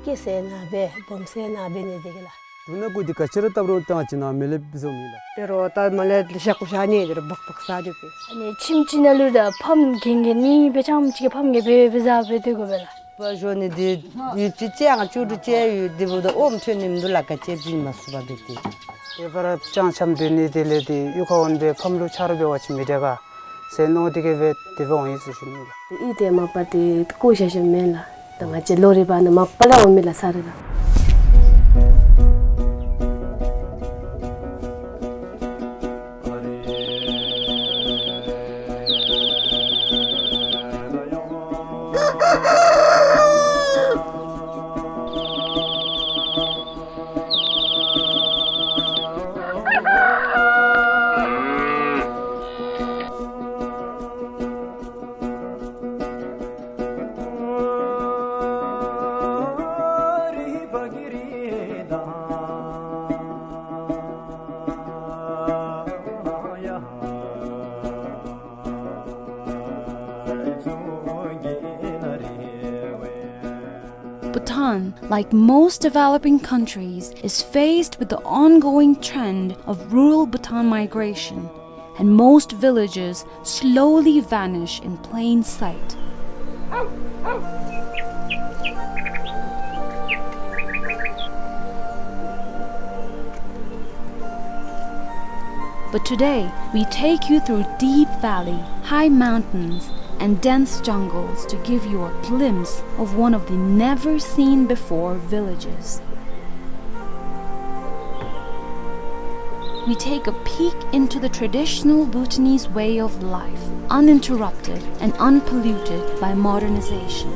སྐྱེ་ཟེར་ན་འབད་སྦོམ་ཟེར་ན་འབད་ནི་འདི་གིས་ལགས། དུག་སྣ་གུ་འདི་ག་ཅི་ར་བཏབ་རུང་བཏང་ཅི་ན་མེ་ལེབ་བཟོ་མི་ལ། དེ་རུ་ད་མ་ལེ་ཤ་ཀུ་ཤ་ནི་དེ་རུ་བག་བག་ཟ་རྒྱུ་པས། ཨ་ནི་ཁྱིམ་ཅིག་ནང་ལུ་ད་ཕམ་གན་གན་ནི་དཔེ་ཆ་ཅིག་གི་ཕམ་གན་དཔེ་དཔེ་ཟ་དཔེ་སྡོད་དགོ་པས་ལགས། པ་ཞོ་ནི་འདི་ཡུད་ཙི་ཅིག་ཡང་ཅུ་རུ་ཅིག་ཡུད་འདི་བུ་ད་ཨོམ་ཐོན་ནི་མི་འདུག་ལགས། ག་ཅི་བྱིན་མ་ཚུགས་པ་འདི་ཏེ། དེ་བར་ཅང་ཆམ་སྡོད་ནི་དེ་ལས་དེ་གཡུས་ཁར་འོང་པའི་ཕམ་ལུ་ཆ་རོགས་འབད་བ་ཅིན་མི་དྲག་ག་ཟེར་མནོ་སྟེ་གིས་སྦེ་དེ་སྦེ་འོང་ཡི་ཟེར་ཞུ་ནི་ལགས། དེ་གཡུས་དེ་མ་པ་དེ་བཀོ་བཞག་བཞགཔ་མེན་ལགས། ད་ང་བཅས་ལོ་རེ་བ་ནི་མ་པ་ལས་འོང་མི་ལགས་ས་རེ་ལགས། Bhutan, like most developing countries, is faced with the ongoing trend of rural Bhutan migration, and most villages slowly vanish in plain sight. But today, we take you through deep valley, high mountains, and dense jungles to give you a glimpse of one of the never-seen-before villages. We take a peek into the traditional Bhutanese way of life, uninterrupted and unpolluted by modernization.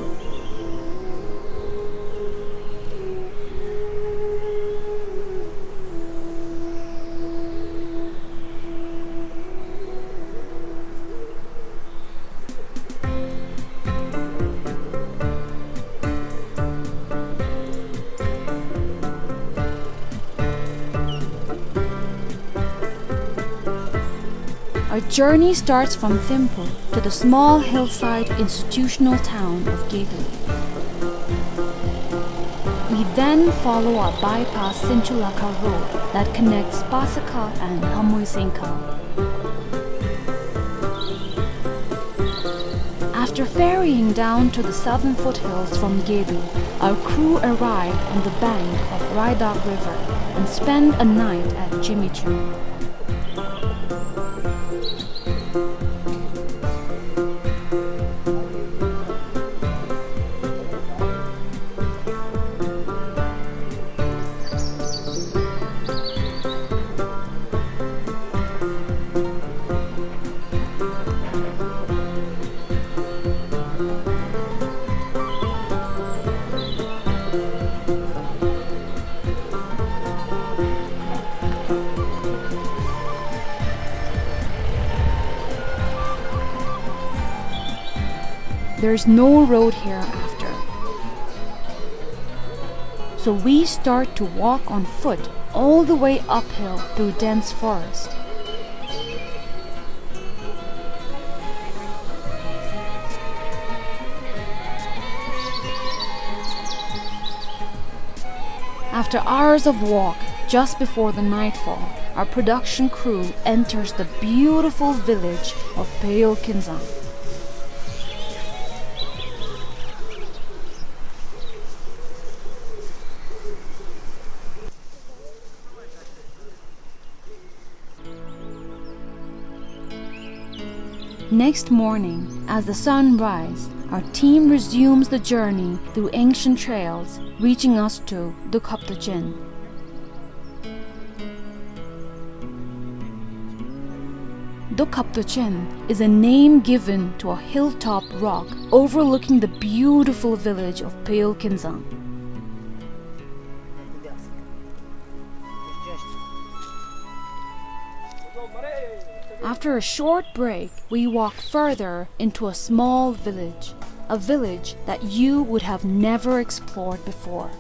Our journey starts from Thimphu to the small hillside institutional town of Gedu. We then follow a bypass Sinchulakha road that connects Pasakha and Hamoisengkha. After ferrying down to the southern foothills from Gedu, our crew arrive on the bank of Raidak River and spend a night at Jimmy Choo. There is no road hereafter. So we start to walk on foot all the way uphill through dense forest. After hours of walk, just before the nightfall, our production crew enters the beautiful village of Peyo Kinzang. Next morning, as the sun rise, our team resumes the journey through ancient trails, reaching us to Dokhaptochen. Dokhaptochen is a name given to a hilltop rock overlooking the beautiful village of Peyo Kinzang. After a short break, we walk further into a small village, a village that you would have never explored before.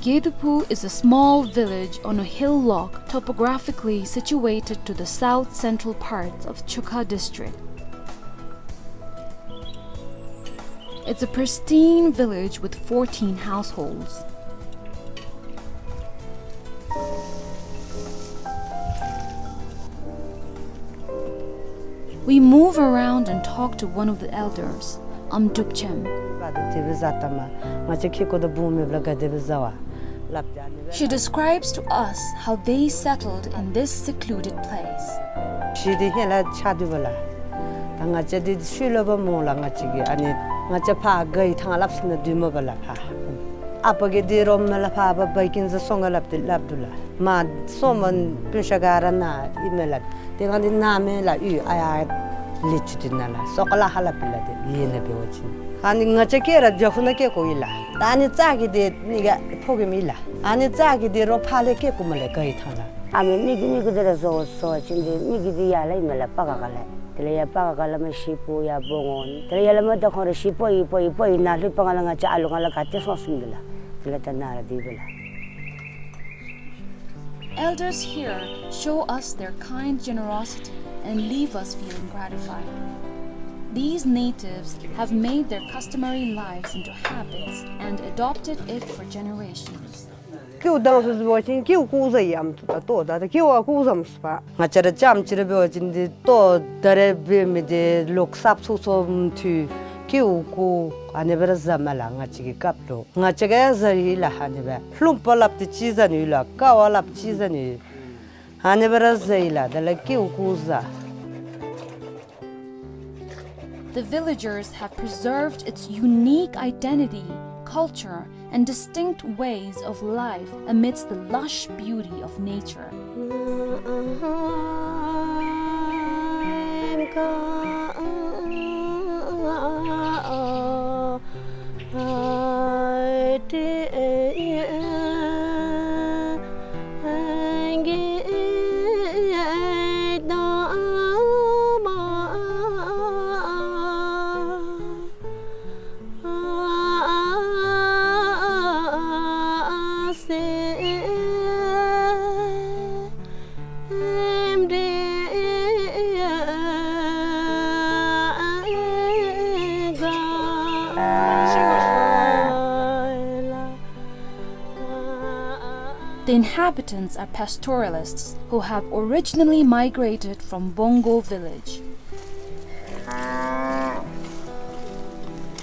Geduphu is a small village on a hillock topographically situated to the south-central parts of Chukha district. It's a pristine village with fourteen households. We move around and talk to one of the elders, Amdrupchem. She describes to us how they settled in this secluded place. གཞིས་འདི་ཧེ་ལས་ཆགས་དོ་བ་ལགས། ད་ང་བཅས་འདི་ཤུལ་ལས་འབག་འོང་ལགས། ང་བཅས་ཀྱི་ཨ་ནི་ང་བཅས་ཕར་ག་ཡི་ཐང་ལྷབ་ས་ནང་སྡོདཔ་མས་ལགས་ཕར། ཨ་པ་གིས་འདི་རོགས་མེད་ལགས། ཕར་འབག་འབག་གིན་ཟེར་སོང་ག་སླབ་སྟེ་སླབ་དོ་ལགས། མ་སོང་མ་སྤུན་ཆ་ག་ར་ནཱ་ཨིན་མས་ལགས། དེ་སྒང་འདི་ནཱ་མེན་ལགས། ཡུལ་ཨ་ཡར་ལས་ཅི་འདི་ནཱ་ལགས། སོ་ཀ་ལ་ཧ་ལ་པི་ལ་དེ་ཡེ་ནེ་འབད་བ་ཅིན། ཨ་ནི་ང་བཅས་སྐྱེ་ར་རྒྱ་ཁུ་ནང་སྐྱེ་དགོ་ཡི་ལགས། ད་ཨ་ནི་རྩ་གི་དེ་ནི་ག་ཕོ་རྒནམ་ཨིན་ལགས། ཨ་ནི་རྩ་གི་དེ་རོགས་ཕར་ལས་སྐྱེ་དགོ་མས་ལགས། ག་ཡི་ཐང་ལགས། ཨ་མའི་མི་གི་མི་གི་དེ་ར་བཟོ་བཟོ་བ་ཅིན་དེ་མི་གི་དེ་ཡར་ལས་ཨིན་མས་ལགས། པ་ག་ག་ལས། དེ་ལས་ཡར་པ་ག་ག་ལས་མར་གཞིས་སྤོ་ཡར་སྤོ་འོང་། དེ་ལས་ཡར་ལས་མར་ད་ཁོང་ར་གཞིས་སྤོ་ཡི་སྤོ་ཡི་སྤོ་ཡི་ནཱ་ལྷོདཔ་སྒང་ལས་ང་བཅས་ཨ་ལུ་ང་ལུ་ག་ཏེ་སོང་སོངམ་ཨིན་ལགས། དེ་ལས་ད་ནཱ་ར་སྡོདཔ་ལགས། Elders here show us their kind generosity and leave us feeling gratified. These natives have made their customary lives into habits and adopted it for generations. ཀེའུ་དང་སུ་སུ་འབད་བ་ཅིན་ཀེའུ་ཀུ་ཟ་ཡམ་ཏོ་ད་ཏོ་ད་ད་ཀེའུ་ཨ་ཀུ་ཟམ་སུ་པ། ང་བཅས་ར་ཙམ་ཅིག་ར་འབད་བ་ཅིན་འདི་ལྟོ་ད་རེས་འབད་མི་འདི་ལོ་གསརཔ་ཚུན་ཚོད་ཐུ་ཀེའུ་ཀུ་ཨ་ནི་སྦེ་ར་ཟ་མས་ལགས། ང་བཅས་ཀྱི་སྐབས་ལུ་ང་བཅས་ཀྱིས་ཡང་ཟ་ཡི་ལགས། ཨ་ནི་སྦེ་ལྷུམ་པ་སླབ་སྟེ་ཅིག་ཟ་ནི་ཡོད་ལགས། ཀ་བ་སླབ་ཅིག་ཟ་ནི་ཡོད། ཨ་ནི་སྦེ་ར་ཟ་ཡི་ལགས། དེ་ལས་ཀེའུ་ཀུ་ཟ། The villagers have preserved its unique identity, culture, and distinct ways of life amidst the lush beauty of nature. The inhabitants are pastoralists who have originally migrated from Bongo village.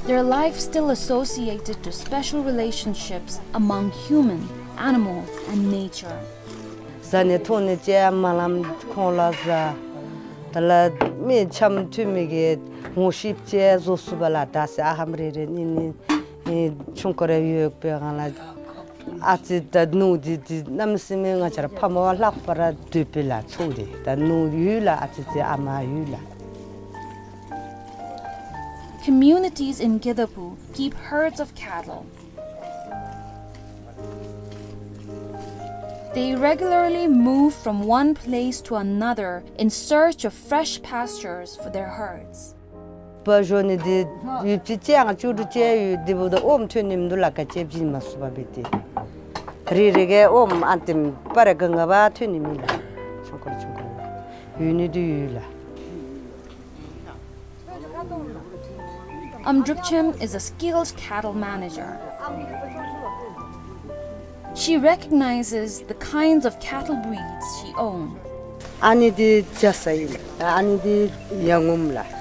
Their life still associated to special relationships among human, animals, and nature. ཟ་ནི་འཐུང་ནི་ཅིག་མ་ལངམ་ཁོང་ལུ་ཟ། དེ་ལས་མི་འཆམ་མཐུན་མི་གི་ངོ་ཤེསཔ་ཅིག་བཟོ་ཚུགས་པས་ལགས། ད་ཟེར་ཨ་ཧམ་རེ་རེ་ནི་ནི་ཨེ་ཆུང་ཀུ་རེ་ཡོད་པའི་སྒང་ལས་ཨ་ཙི་ད་ནུ་འདི་འདི་གནམ་མེད་ས་མེད་ང་བཅས་ར་ཕ་མ་བ་ལྷག་པར་འདོད་པས་ལགས། ཚུ་འདི་ད་ནུ་ཡོད་ལགས། ཨ་ཙི་ཙི་ཨ་མ་ཡོད་ལགས། Communities in Gedapu keep herds of cattle. They regularly move from one place to another in search of fresh pastures for their herds. བ་ཞོ་ནི་འདི་ཡུདཔ་ཅིག་ཅིག་ཡང་བཅུ་དྲུག་ཅིག་ཡོད། འདི་བུ་ད་ཨོམ་ཐོན་ནི་མིན་འདུག་ལགས། ག་ཅི་བྱིན་མ་ཚུགས་པ་འབད་དེ། རེ་རེ་གིས་ཨོམ་ཨ་ཏིམ་པ་རེ་ག་ང་བ་ཐོན་ནི་མེད་ལགས། ཆུང་ཀུ་ཆུང་ཀུ་ཡོད་ནི་འདི་ཡོད་ལགས། Amdrupchem is a skilled cattle manager. She recognizes the kinds of cattle breeds she owns. ཨ་ནི་འདི་རྒྱ་ཚ་ཨིན། ཨ་ནི་འདི་ཡ་ངོམ་ལགས།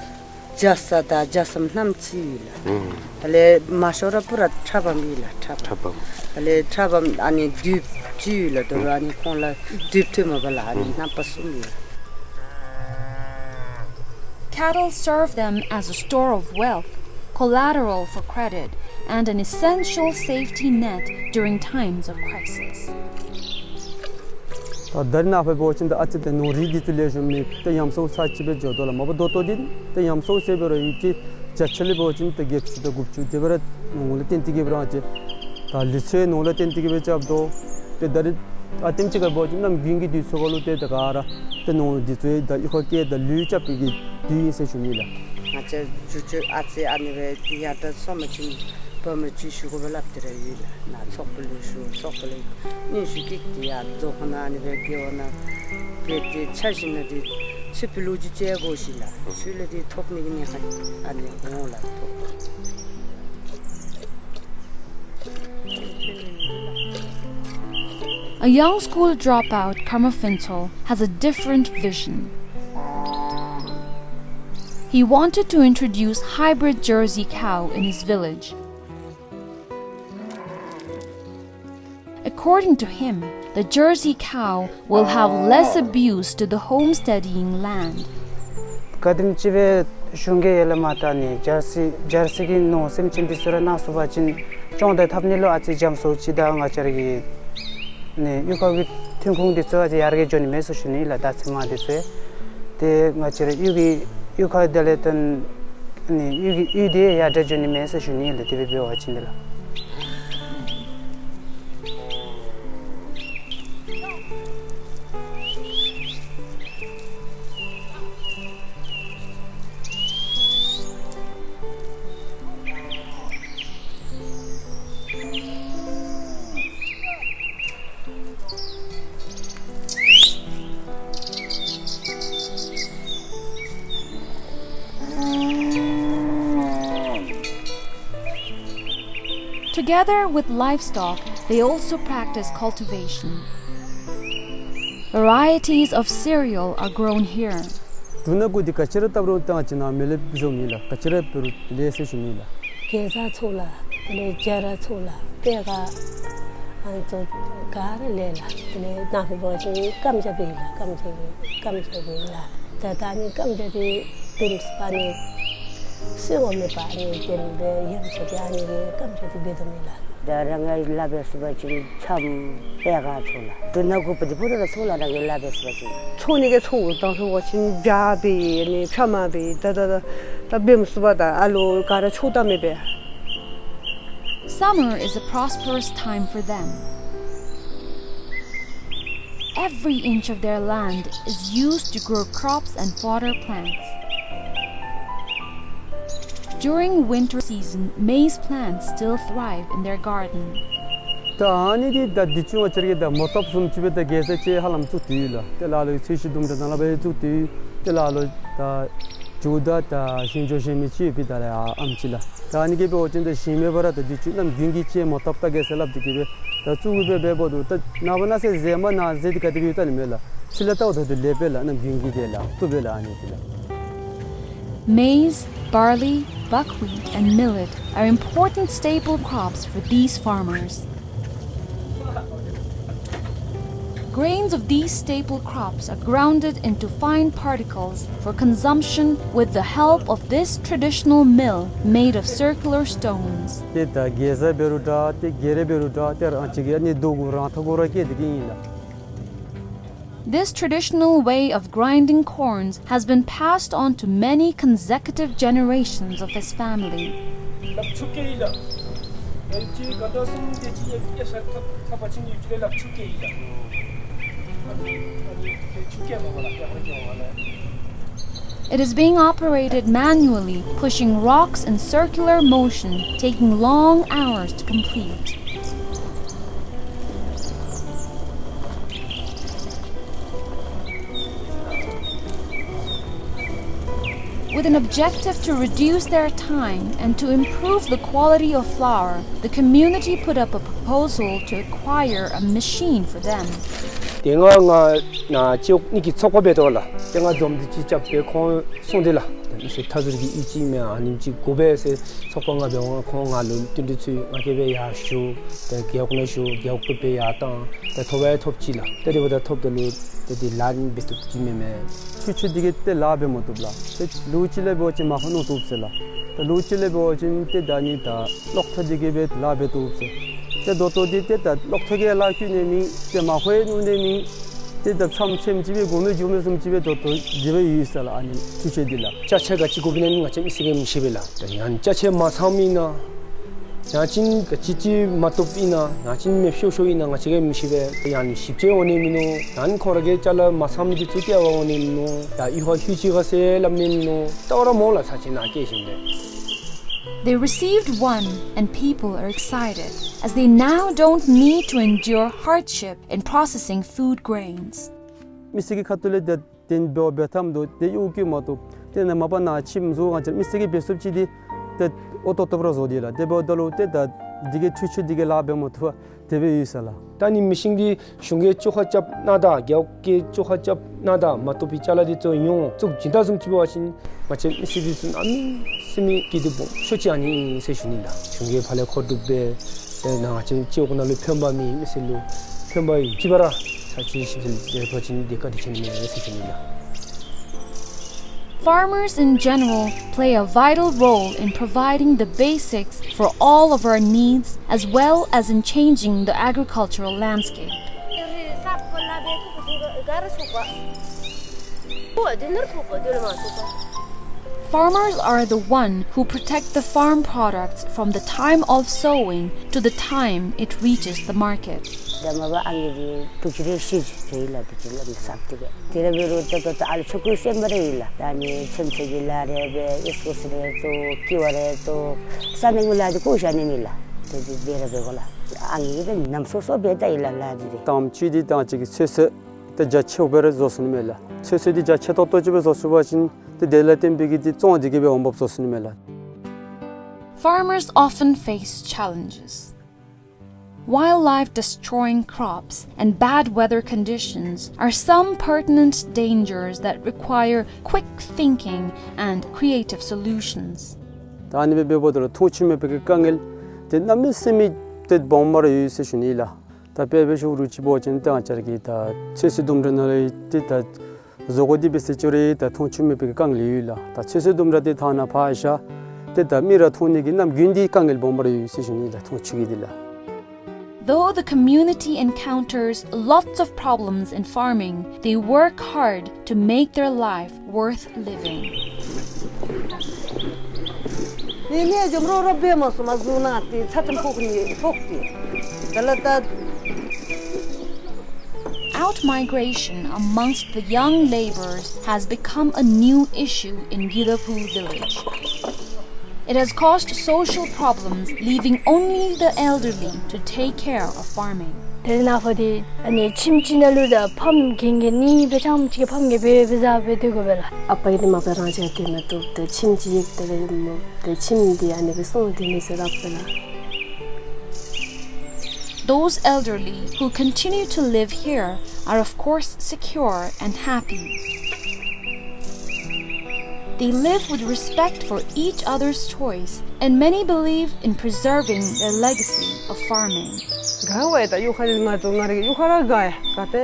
རྒྱ་ཚ་དང་རྒྱ་ཚམ་རྣམ་གཅིག་ཨིན་ལགས། ཨུམ། དེ་ལས་མ་ཤོར་ར་པུ་ར་ཁྲ་བམ་ཨིན་ལགས། ཁྲ་བམ། ཁྲ་བམ། དེ་ལས་ཁྲ་བམ་ཨ་ནི་དུཔ་གཅིག་ཨིན་ལགས། དོ་རུང་ཨ་ནི་ཁོང་ལུ་དུཔ་ཐོནམ་མས་ལགས། ཨ་ནི་ཨུམ་རྣམ་པ་གསུམ་ཨིན། Cattle serve them as a store of wealth, collateral for credit, and an essential safety net during times of crisis. ད་ད་རེས་ནངས་པ་འབད་བ་ཅིན་ད་ཨ་ཙི་ད་ནོར་རིགས་འདི་ཚུ་ལེགས་ཤོམ་མེད། ད་ཡམ་སྲོ་ཚར་གཅིག་སྦེ་འགྱོ་དོ་ལགས། མ་པ་ད་ལྟོ་འདི་ད་ཡམ་སྲོ་ཟེར་འབད་རུང་ཡུདཔ་ཅིག་བརྒྱ་ཆ་ལས་འབད་བ་ཅིན་ད་བརྒྱད་ཅུ་དང་དགུ་བཅུ་དེ་སྦེ་ར་ནོར་ལུ་བརྟེན་ཏེ་གིས་སྦེ་ར་ཅིག་ད་ལུས་ཚེ་ནོར་ལུ་བརྟེན་ཏེ་གིས་སྦེ་རྐྱབ་དོ། ཏེ་ད་རེས་ཨ་ཏེམ་ཅིག་ཁར་འབད་བ་ཅིན་གནམ་དགུན་གྱི་དུས་ཚོད་ཁར་ལུ་ཏེ་ད་ག་ར་ཏེ་ནོར་འདི་ཚུ་ད་གཡུས་ཁར་བསྐྱལ་ད་ལུས་རྐྱབ་པའི་གི་དུས་ཨིན་ཟེར་ཞུ་ནི་ལགས། ང་བཅས་ཇོ་ཇོ་ཨ་ཙི་ཨ་ནི་སྦེ་ཡར་ད་སོང་པ་ཅིན་བ་མོ་ཅིག་ཞུ་དགོ་པས་སླབ་སྟེ་ར་ཡོད་ལགས། ནཱ་ཚོགས་པ་ལུ་ཞུ། ཚོགས་པ་ལས་སྙན་ཞུ་བསྐྱལ་ཏེ་ཡར་རྫོང་ཁོངས་ནང་ཨ་ནི་སྦེ་རྒེད་འོག་ནང་སྦེ་ཏེ་འཆར་གཞི་ནང་འདི་ཚུད་པའི་ལོ་རྒྱུས་ཅིག་དགོ་ཞིན་ལགས། ཚུད་ལས་འདི་ཐོབ་ནི་གི་ནི་ཧ་ཨ་ནི་འོང་ལགས་ཐོབ། A young school dropout, Karma Phuntsho, has a different vision. He wanted to introduce hybrid Jersey cow in his village. According to him, the Jersey cow will have less abuse to the homesteading land. ག་དེམ་ཅིག་སྦེ་གཞུང་གིས་ཡར་ལས་མར་ད་ནི་ཇར་སི་ཇར་སི་གི་ནོར་སེམས་ཅན་འདི་ཚུ་ར་གནང་ཚུགས་པ་ཅིན་སྐྱོང་དང་འཐབ་ནི་ལུ་ཨ་ཙི་འཇམ་སུ་ཅིག་དང་ང་བཅས་ར་གི་ནི་གཡུས་ཁ་གི་ཐོན་ཁུངས་འདི་ཚུ་ཨ་ཙི་ཡར་རྒྱས་འགྱོ་ནི་མས་ཟེར་ཞུ་ནི་ལགས། ད་ཚེར་མ་འདི་ཚུ་ཏེ་ང་བཅས་ར་གཡུས་ཀྱི་གཡུས་ཁ་དེ་ལས་ཏེ་ནི་གཡུས་ཀྱི་གཡུས་འདི་ཡར་དྲག་འགྱོ་ནི་མས་ཟེར་ཞུ་ནི་ལགས། དེ་སྦེ་འབད་བ་ཅིན་དེ་ལགས། Together with livestock, they also practice cultivation. Varieties of cereal are grown here. འབྲུ་སྣ་དགུ་འདི་ག་ཅི་ར་བཏབ་རུང་ཏེ་ང་བཅས་ནཱ་མེ་ལེབ་བཟོ་ནི་ལགས། ག་ཅི་ར་འབད་རུང་ལེགས་ཟེར་ཞུ་ནི་ལགས། གེ་ཛ་ཚུ་ལགས། དེ་ལས་སྦྱར་ཚུ་ལགས། པད་ཁ་ཨ་ནི་ཚུ་ག་ར་ལེགས་ལགས། དེ་ལས་ནཱ་ལྷོད་པ་ཅིན་རྐངམ་ཇ་འབད་ལགས། རྐངམ་ཇ་འབད་རྐངམ་ཇ་འབད་ལགས། ད་ད་ནི་རྐངམ་ཇ་འདི་བེམ་སྦེ་ནི་སོ་ངོ་མེད་པར་ནི་དེ་སྦེ་ཡང་ཅིག་ཨ་ནི་གི་རྐངམ་ཇ་འདི་འབད་དོ་མེན་ལགས། ད་རང་གིས་ལཱ་འབད་ཚུགས་པ་ཅིན་ཆམ་པད་ཁ་ཚུ་ལགས། འབྲུ་སྣ་དགུ་པོ་འདི་ཕུད་ར་ཚུགས་ལགས། རང་གིས་ལཱ་འབད་ཚུགས་པ་ཅིན། འཚོ་ནི་གི་འཚོ་དང་ལྷོད་པ་ཅིན་སྦྱར་འབད་ནི་ཕྱེ་མར་འབད་ད་ད་ད་ད་བེམ་སྦེ་ད་ཨ་ལོ་ག་ར་འཚོ་ད་མེད་པས། Summer is a prosperous time for them. Every inch of their land is used to grow crops and fodder plants. During winter season, maize plants still thrive in their garden. ད་ཨ་ནི་འདི་ད་འདི་ཚུ་ང་བཅས་ར་གིས་ད་མོ་ཐོབ་བཟུམ་ཅིག་སྦེ་ད་གེ་ཛ་ཅིག་ཧ་ལམ་བཙུགས་ཏེ་ཡོད་ལགས། ཏེ་ལ་ལུ་ཚོས་གཞི་དུམ་གྲ་ནང་ལུ་སྦེ་བཙུགས་ཏེ་ཡོད། ཏེ་ལ་ལུ་ད་མཇུག་ད་ད་ཞིང་འགྱོ་ཞིནམ་ཅིག་ཡོད་པའི་ད་ལས་ཨ་ཨམ་ཅིག་ལགས། ད་ཨ་ནི་གིས་འབད་བ་ཅིན་ད་ཞིང་མེད་པར་ད་འདི་ཚུ་གནམ་དགུན་གྱི་ཅིག་མོ་ཐོབ་ད་གེ་ཛ་སླབ་སྟེ་གིས་སྦེ་ད་བཙུགས་སྦེ་འབདཝ་ད་ད་ནངས་པ་གནངས་ཚེ་ཟེར་མ་གནང་ཟེར་འདི་ག་དེ་སྦེ་ཡོད་ད་ནི་མེད་ལགས། ཕྱི་ལས་བལྟཝ་ད་འདི་ལེགས་པས་ལགས། གནམ་དགུན་གྱི་དེ་ལགས་བཏུབ་པས་ལགས། ཨ་ནི་འདི་ལགས། Maize, barley, buckwheat, and millet are important staple crops for these farmers. Grains of these staple crops are grounded into fine particles for consumption with the help of this traditional mill made of circular stones. ཏེ་ད་གེ་ཛ་འབད་རུང་འདྲ་ཏེ་གེ་རེ་འབད་རུང་འདྲ་ཏེ་རང་བཅས་ཀྱི་ཨ་ནི་རྡོ་གུ་རང་ཐག་གུ་ར་བཀལ་ཏེ་གིས་ཨིན་ལགས། This traditional way of grinding corns has been passed on to many consecutive generations of his family. It is being operated manually, pushing rocks in circular motion, taking long hours to complete. With an objective to reduce their time and to improve the quality of flour, the community put up a proposal to acquire a machine for them. དེ་སྔ་ང་ནཱ་ཅིག་ནི་གི་ཚོགས་པ་འབད་དོ་ལགས། དེ་སྔ་འཛོམས་འདུ་ཅིག་རྐྱབ་སྦེ་ཁོང་གསུངས་ཏེ་ལགས། ད་མི་སེར་མཐའ་ཟུར་གྱི་ཡིད་ཆེས་མེད་ཨ་ནེམ་ཅིག་དགོ་པས་ཟེར་ཚོགས་པ་ང་འབད་འོང་ཁོང་ང་ལུ་བསྟུན་གྲོས་ཚུ་ང་གིས་སྦེ་ཡར་ཞུ། ད་རྒེད་འོག་ནང་ཞུ་རྒེད་འོག་གིས་སྦེ་ཡར་བཏང་། ད་ཐོབ་ཡང་ཐོབ་ཅི་ལགས། ད་དེ་འབདཝ་ད་ཐོབ་ད་ལུ་ད་འདི་ལཱ་འབད་བཏུབ་ཅི་མེན་མས། འཕྲུལ་ཆས་འདི་གིས་ཏེ་ལཱ་འབད་མ་བཏུབ་ལགས། ཏེ་ལོ་གཅིག་ལས་འབད་བ་ཅིན་མར་ཁུ་མནོ་བཏུབ་ཟེར་ལགས། ད་ལོ་གཅིག་ལས་འབད་བ་ཅིན་ཏེ་ད་ནི་ད་གློག་ཐག་འདི་གིས་སྦེ་ལཱ་འབད་བཏུབ་ཟེར། ཏེ་ད་ལྟོ་འདི་ཏེ་ད་གློག་ཐག་གིས་ལཱ་བཀོལ་ནི་མེད། ཏེ་མར་ཁུ་ཡང་མནོ་ནི་མེད། ཏེ་ད་ཆམ་ཆེམ་ཅིག་སྦེ་དགོ་མི་འགྱོ་མི་བཟུམ་ཅིག་སྦེ་ད་ལྟོ་འདི་སྦེ་ཡོད་ཟེར་ལགས། ཨ་ནི་འཕྲུལ་ཆས་འདི་ལགས། ཅ་ཆས་ག་ཅི་དགོཔ་ཨིན་ན་ང་བཅས་མི་སེར་གྱིས་མི་ཤེས་པས་ལགས། ད་ཡང་ཅ་ཆས་མ་ཚངམ་ཨིན་ན་ཡང་ཅིན་ག་ཅི་ཅིག་མ་བཏུབ་ཨིན་ན་ཡང་ཅིན་མེདཔ་ཤོར་ཤོརཝ་ཨིན་ན་ང་བཅས་ཀྱིས་མི་ཤེས་པས། ཡང་ཞིབ་དཔྱད་འོང་ནི་མིན་ནུག། ཡང་ཁོང་ར་གི་ཅ་ལ་མ་ཚངམ་འདི་ཚུ་ལྟ་བར་འོང་ནི་མིན་ནུག། ཡང་ཡུལ་ཁར་ལྷོད་ཅི་ག་ཟེར་སླབ་ནི་མིན་ནུག། ལྟ་བར་མ་འོང་ལགས། ཚར་གཅིག་ནཱ་བསྐྱལ་ཞིནམ་ལས། They received one, and people are excited, as they now don't need to endure hardship in processing food grains. མི་སེར་གྱི་ཁ་ཐུག་ལས་ཏེ་དེ་འབདཝ་འབད་ཐངས་འདི་ཏེ་ཨོ་ཀེ་མ་གཏོགས་ཏེ་ནཱ་མ་པ་ནཱ་ཁྱིམ་བཟོ་ང་བཅས་མི་སེར་གྱིས་འབད་ཚུགསཔ་ཅིག་འདི་ཏེ་ཨོ་ཏོག་ཏོ་སྦེ་ར་བཟོ་དེས་ལགས། དེ་འབདཝ་ད་ལུ་ཏེ་ད་འདི་གིས་འཕྲུལ་ཆས་འདི་གིས་ལཱ་འབད་མ་བཏུབ། དེ་སྦེ་ཡོད་ས་ལགས། ད་ནི་མི་ཤིང་འདི་གཞུང་གིས་བཅོ་ཁ་རྐྱབ་གནང་དང་རྒེད་འོག་གིས་བཅོ་ཁ་རྐྱབ་གནང་དང་མ་བཏུབ་པའི་ཅ་ལ་འདི་ཚུ་ཡོངས་བཙུགས་བྱིན་ད་བཟུམ་ཅིག་འབད་བ་ཅིན་ང་བཅས་མི་སེར་འདི་ཚུ་གནམ་མེད་ས་མེད་སྐྱིད་སྡུག་སྦོམ་ཤོས་ཅིག་ཨ་ནི་ཨིན་ཟེར་ཞུ་ནི་ལགས། གཞུང་གིས་ཕར་ལས་མཁོ་སྒྲུབ་འབད་དེ་ནང་ང་བཅས་སྤྱི་འོག་ནང་ལུ་ཕན་པ་མེད་མི་སེར་ལུ་ཕན་པ་ཡོད་ཅི་བ་ར་ཚར་གཅིག་ཞིབ་འཚོལ་མཛད་པ་ཅིན་འདི་བཀའ་དྲིན་ཆེ་ནི་མས་ཟེར་ཞུ་ནི་ལགས། Farmers in general play a vital role in providing the basics for all of our needs, as well as in changing the agricultural landscape. Farmers are the one who protect the farm products from the time of sowing to the time it reaches the market. ད་མ་པ་ཨ་ནི་འདི་བུ་ཅིག་རེ་ཤི་ཅི་ལ་བུ་ཅིག་ལ་མི་སབ་ཏེ་གི་དེ་ར་འབད་རུང་ད་ད་ད་ཨ་ལུ་ཆོ་ག་སེམས་པ་རེ་ཡོད་ལགས། ད་ནི་ཚོད་ཚོད་ཀྱི་ལཱ་རེ་འབད་ཨིས་ཀུ་སི་རེ་བཙུགས་ཀི་བ་རེ་བཙུགས་ས་གནས་ཀྱི་ལཱ་འདི་ཁོ་ཤ་ནི་མེད་ལགས། དེ་འདི་འབད་ར་འབད་དགོ་ལགས། ཨ་ནི་འདི་ནམ་སོ་སོ་འབད་ད་ཡོད་ལགས་ལཱ་འདི་རེ། དང་པ་ཅིག་འདི་ད་ཅིག་གི་ཚོད་བསྲེ་ད་རྒྱ་ཆེཝ་སྦེ་ར་བཟོ་ཚུགས་ནི་མས་ལགས། ཚོད་བསྲེ་འདི་རྒྱ་ཆེ་ཏོག་ཏོ་ཅིག་སྦེ་བཟོ་ཚུགས་པ་ཅིན་ཏེ་དེ་ལས་བརྟེན་པའི་གི་འདི་བཙོང་འདི་གིས་འབད་འོང་འབབ་བཟོ་ཚུགས་ནི་མས་ལགས། Farmers often face challenges. Wildlife destroying crops and bad weather conditions are some pertinent dangers that require quick thinking and creative solutions. ད་ཨ་ནི་སྦེ་འབདཝ་ད་ལུ་མཐོང་ཆོས་མེད་པའི་གི་དཀའ་ངལ་འདི་གནམ་མེད་ས་མེད་ཏེ་སྦོམ་སྦེ་ར་ཡོད་ཟེར་ཞུ་ནི་ལགས། ད་དཔེ་འབད་ཞུ་རུང་ཅིག་འབད་བ་ཅིན་ད་ང་བཅས་ར་གི་ད་ཚོད་བསྲེ་ལྡུམ་ར་ནང་ལས་ཏེ་ད་བཟོ་དགོ་འདི་འབད་ཟེར་ཅི་རུང་ད་མཐོང་ཆོས་མེད་པའི་གི་དཀའ་ངལ་ཡོད་ལགས། ད་ཚོད་བསྲེ་ལྡུམ་ར་འདི་ཐ་ན་ཕར་བཞག་ཏེ་ད་མི་ར་མཐོང་ནི་གི་གནམ་དགུན་འདི་དཀའ་ངལ་སྦོམ་སྦེ་ར་ཡོད་ཟེར་ཞུ་ནི་ལགས། མཐོང་ཆོས་ཀྱི་འདི་ལགས། Though the community encounters lots of problems in farming, they work hard to make their life worth living. ཨིན་ནི་འཇམ་རོ་རོ་འབད་མ་སོང་མ་བཟུང་ན་ཏེ་ཚ་ཏམ་ཕོག་ནི་ཕོག་སྟེ། ད་ལ་ད། Outmigration amongst the young labourers has become a new issue in Gyidaphu village. It has caused social problems, leaving only the elderly to take care of farming. དེ་ནང་ཕར་འདི་ཨ་ནི་ཁྱིམ་གཅིག་ནང་ལུ་ད་ཕམ་རྒན་རྒས་གཉིས་སྦེ་ཐམས་ཅད་ཕམ་རྒས་སྦེ་སྦེ་བཟའ་སྦེ་སྡོད་དགོ་པས་ལགས། ཨ་པ་གིས་འདི་མ་པ་རང་བཅས་སྡོད་མི་བཏུབ། ཏེ་ཁྱིམ་གཅིག་ཡོད་དེ་ལས་མོ་ཏེ་ཁྱིམ་འདི་ཨ་ནི་སྦེ་སོང་སྡོད་ནི་ཟེར་སླབ་པས་ལགས། Those elderly who continue to live here are of course secure and happy. They live with respect for each other's choice, and many believe in preserving their legacy of farming. དགའ་བས་ད་གཡུས་ཁ་ནི་ང་ཚུ་ང་རའི་གཡུས་ཁ་ར་དགའ་ཡ། ག་ཏེ་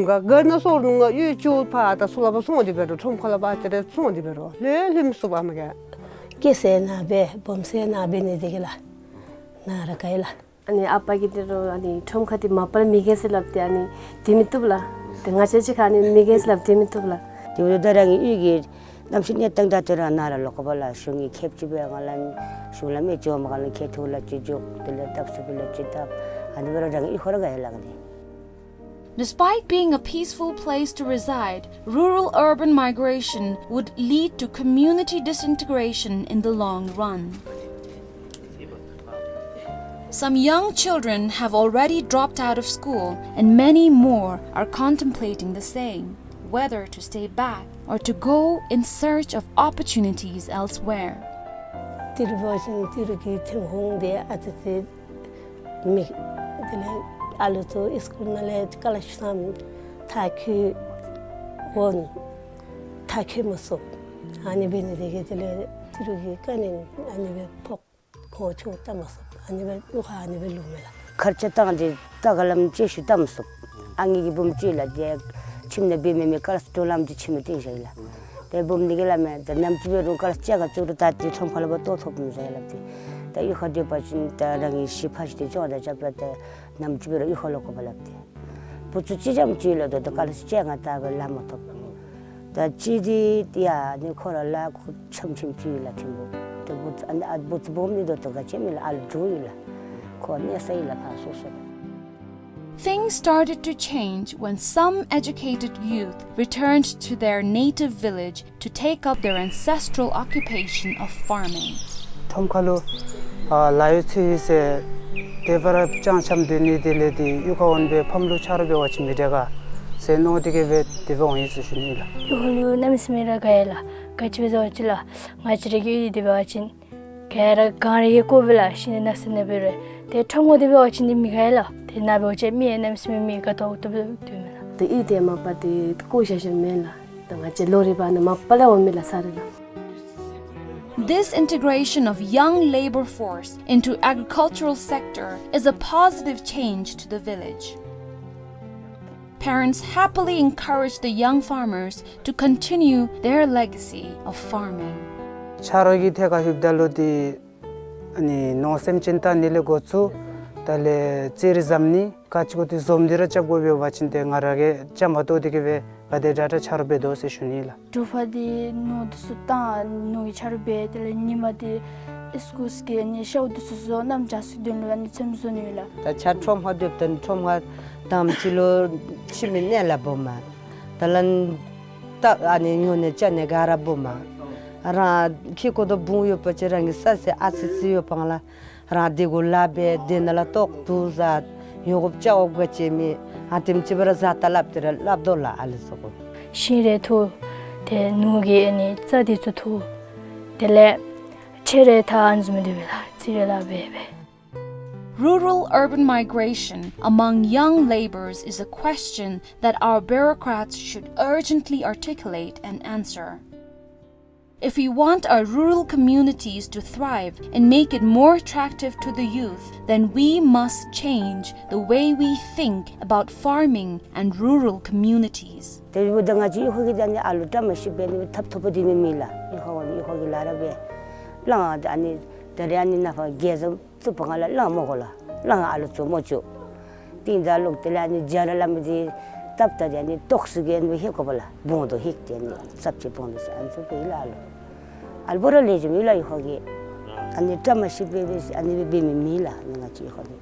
ག་ག་ན་སོར་ནུ་ང་གཡུས་ཆུ་ཕར་ད་ཚུར་ལ་བ་སོང་སྟེ་འབད་རུང་ཁྲོམ་ཁ་ལ་བ་ཅིག་རེ་སོང་སྟེ་འབད་རུང་ལྷོད་ལྷོདཔ་མ་ག་སྐྱེས་ས་ནཱ་འབད་སྦོམ་ས་ནཱ་འབད་ནི་དེ་གིས་ལགས་ནཱ་ར་དགའ་ཡི་ལགས། ཨ་ནི་ཨ་པ་གིས་འདི་རུ་ཨ་ནི་ཁྲོམ་ཁ་འདི་མ་པ་ལས་མི་རྒས་ཟེར་སླབ་སྟེ་ཨ་ནི་སྡོད་མི་བཏུབ་ལགས། ཏེ་ང་བཅས་ཅིག་ཁར་ཨ་ནི་མི་རྒས་ཟེར་སླབ་སྡོད་མི་བཏུབ་ལགས། དེ་འབདཝ་ད་རང་གི་གཡུས་ཀྱི་གནམ་གཤིས་གནས་སྟངས་དང་དེ་ར་ནཱ་ར་ལོག་དགོ་པས་ལགས། གཞུང་གིས་ཁེབ་ཅིག་འབད་ག་ལ་གཞུང་ལམ་ཨེ་ཅིག་འོང་མ་ག་ལ་ཁེ་ཐུག་ལ་ཅིག་འཇོག་དེ་ལས་བཏབ་ཚུགས་པའི་ལོ་ཅིག་བཏབ། ཨ་ནི་འབད་རུང་རང་གི་གཡུས་ཁར་ར་དགའ་ཡི་ལགས་ཏེ། Despite being a peaceful place to reside, rural-urban migration would lead to community disintegration in the long run. Some young children have already dropped out of school, and many more are contemplating the same, whether to stay back or to go in search of opportunities elsewhere. ཏི་རུ་འབད་བ་ཅིན་ཏི་རུ་གི་ཐོན་ཁུངས་འདི་ཨ་ཙི་ཙི་མེད། དེ་ལས་ཨ་ལུ་ཚུ་སི་ཀུལ་ནང་ལས་ཀ་ལ་ཤུ་སམ་མཐར་འཁྱོལ་འོང་མཐར་འཁྱོལ་མ་ཚུགས། ཨ་ནི་འབད་ནི་དེ་གིས་དེ་ལས་ཏི་རུ་གི་དཀའ་ངལ་ཨ་ནི་སྦེ་ཕོག། ཁོང་ཆུང་བལྟ་མ་ཚུགས། ཨ་ནི་སྦེ་གཡུས་ཁར་ཨ་ནི་སྦེ་ལུས་མས་ལགས། ཁར་ཆ་བཏང་སྟེ་ད་ག་ལམ་ཅིག་ཤུལ་བལྟ་མ་ཚུགས། ཨ་ནི་གི་བུམོ་ཅིག་ལགས་ཏེ་ཁྱིམ་ནང་འབད་མི་མི་ཀ་ལ་སི་ཏོ་ལམ་ཅིག་ཁྱིམ་ནང་བཏིང་བཞག་ཡི་ལགས། ཏེ་བུམོ་འདི་གིས་སླབ་མས། ད་ནམ་ཅིག་འབད་རུང་ཀ་ལ་སི་ཅིག་ག་བཙུགས་རུང་ད་ཏེ་ཁྲོམ་ཁ་ལུ་བ་ལྟོ་ཐོབ་མི་ཟེར་སླབ་སྟེ། ད་གཡུས་ཁར་སྡོད་པ་ཅིན་ད་རང་གི་གཞི་ཕ་གཞིས་ཏེ་ཅོག་ར་རྐྱབ་ལགས། ཏེ་ནམ་ཅིག་འབད་རུང་གཡུས་ཁར་ལོག་དགོ་པས་སླབ་སྟེ། བུ་ཚུ་གཅིག་ཙམ་ཅིག་ལགས་ད་ད་ཀ་ལ་སི་ཅིག་ང་ད་འབད་ལཱ་མ་ཐོབ། ད་ཅི་འདི་ཡ་ནི་ཁོ་ར་ལཱ་ཁོ་ཆམ་ཆིམ་ཅིག་ཡོད་ལགས་ཐིམ་པོ། ཏེ་བུ་ཨ་ནི་ཨ་བུ་ཚུ་སྦོམ་ནི་དོ་ད་ག་ཅི་མེད་ལགས། ཨ་ལུ་དྲུག་ཡོད་ལགས། ཁོ་གནས་ས་ཡོད་ལགས་ཕར་སོ་སོ་ར། Things started to change when some educated youth returned to their native village to take up their ancestral occupation of farming. ཁྲོམ་ཁ་ལུ་ཨ་ལཱ་ཡོད་ཚུལ་ཡོད་ཟེར་དེ་སྦེ་ར་ཅང་ཅང་སྡོད་ནི་དེ་ལས་ཏེ་གཡུས་ཁར་འོང་སྦེ་ཕམ་ལུ་ཆ་རོགས་འབད་བ་ཅིན་མི་དྲག་ག་ཟེར་མནོ་སྟེ་གིས་སྦེ་དེ་སྦེ་འོང་ཡི་ཟེར་ཞུ་ནི་ལགས། གཡུས་ཁ་ལུ་གནམ་མེད་ས་མེད་ར་དགའ་ཡི་ལགས། ག་ཅི་སྦེ་ཟེར་བ་ཅིན་ལགས་ང་བཅས་ར་གི་གཡུས་འདི་འབད་བ་ཅིན་ག་ར་གངས་རི་གིས་བསྐོར་སྦེ་ལགས། ཤིང་ནགས་ནགས་ཚལ་ནང་འབད་རུང་ ཏེ་ཁྲོམ་ཁར་འདི་འབད་བ་ཅིན་འདི་མི་དགའ་ལགས། ཏེ་ནཱ་འབད་བ་ཅིན་མི་གནམ་མེད་ས་མེད་མི་དགའ་ཏོག་ཏོ་འདུག་མས་ལགས། ཏེ་ཨི་ཏེ་མ་པ་ཏེ་བཀོ་བཞག་བཞགཔ་མེན་ལགས། ད་ང་བཅས་ལོ་རེ་བ་ནི་མ་པ་ལས་འོང་མི་ལགས་ས་རེ་ལགས། This integration of young labor force into agricultural sector is a positive change to the village. Parents happily encourage the young farmers to continue their legacy of farming. ཆ་རོགས་ཀྱིས་ཐད་ཁར་ལྷོདཔ་ད་ལུ་ཏེ་ཨ་ནི་ནོར་སེམས་ཅན་བལྟ་ནི་ལས་འགོ་བཙུགས། དེ་ལས་ཙི་རི་བཟོ་ནི་ག་ཅི་གོ་ཏེ་བཟོ་མི་འདི་ར་རྐྱབ་དགོ་པས་པ་ཅིན་ཏེ་ང་ར་གིས་རྐྱབ་མ་བཏུབ་དེ་གིས་སྦེ་ག་དེ་དྲག་དྲག་ཆ་རོགས་འབད་དོ་ཟེར་ཞུ་ནི་ལགས། དྲོ་པ་འདི་ནོར་འདི་ཚུ་བཏང་ནོར་གྱི་ཆ་རོགས་འབད། དེ་ལས་ཉིན་མ་འདི་ཨིས་ཀུལ་གྱི་ཨ་ནི་ཤཝ་འདི་ཚུ་བཟོ། གནམ་བྱཱར་ཚུ་དོན་ལུ་ཨ་ནི་ཚོདམ་བཟོ་ནི་ཡོད་ལགས། ད་ཆ་ཁྲོམ་ཁར་སྡོདཔ་ད་ཁྲོམ་ཁར་དང་པ་ཅིག་ལུ་ཁྱིམ་གྱི་གནས་ལ་འབོ་མས། དེ་ལས་ད་ཨ་ནི་ཉོ་ནི་བཅའ་ནི་ག་ར་འབོ་མས། རང་ཁྱིམ་གྱི་ཁོག་ཏུ་བུ་ཡོད་པ་ཅིན་རང་གི་ས་ཟེར་ཨ་ཙི་ཙི་ཡོད་པ་ལགས། རང་དེ་གུ་ལཱ་འབད། དེ་ནང་ལས་ལྟོ་བཏུབ་བཟའ། ཉོ་དགོཔ་རྐྱབ་དགོཔ་ག་ཅི་མེད། ཨ་དེམ་ཅིག་སྦེ་ར་བཟའ་ད་སླབ་སྟེ་ར་སླབ་དོ་ལགས་ཨ་ལུ་ཚུ་གུ། ཤིང་རེ་འཐུ། ཏེ་ནོར་གྱི་ཨ་ནི་རྩྭ་འདི་ཚུ་འཐུ། དེ་ལས་ཆེ་རེ་ད་ཨ་ནི་བཟུམ་སྡོད་མི་ལགས། ཙི་རེ་ལཱ་འབད་འབད། Rural-urban migration among young labourers is a question that our bureaucrats should urgently articulate and answer. If we want our rural communities to thrive and make it more attractive to the youth, then we must change the way we think about farming and rural communities. དེ་འབདཝ་ད་ང་བཅས་གཡུས་ཁ་གི་ད་ནི་ཨ་ལུ་བཀྲ་མ་ཤིས་པའི་ནི་ཐབ་ཐོབ་པ་འདི་ནི་མེད་ལགས། གཡུས་ཁ་གི་ལཱ་ར་འབད། གླང་ཨ་ནི་ད་རེས་ཨ་ནི་ནཱ་ཕར་རྒྱལ་བཟང་བཙུགས་པ་ང་ལུ་གླང་མོ་གོ་ལགས། གླང་ཨ་ལུ་བཙུགས་མོ་བཅུག། ཏིང་ད་ལོག་དེ་ལས་ཨ་ནི་རྒྱ་ར་ལ་མི་འདི་སྟབས་ད་དེ་ཨ་ནི་ཏོག་སི་གི་ཨ་ནི་ཧེ་གོ་བ་ལགས། བོང་དོ་ཧིག་དེ་ཨ་ནི་ཙབ་ཅིག་བོང་དོ་ཟེར་ཨ་ནི་ཚུ་འབད་ཡི་ལགས་ཨ་ལུ། ཨ་ལུ་བུ་ར་ལེགས་ཤོམ་ཡོད་ལགས་གཡུས་ཁ་གི། ཨ་ནི་བཀྲ་མ་ཤིས་པའི་སྦེ་ཨ་ནི་སྦེ་འབད་མི་མེད་ལགས་ང་བཅས་གཡུས་ཁ་གི།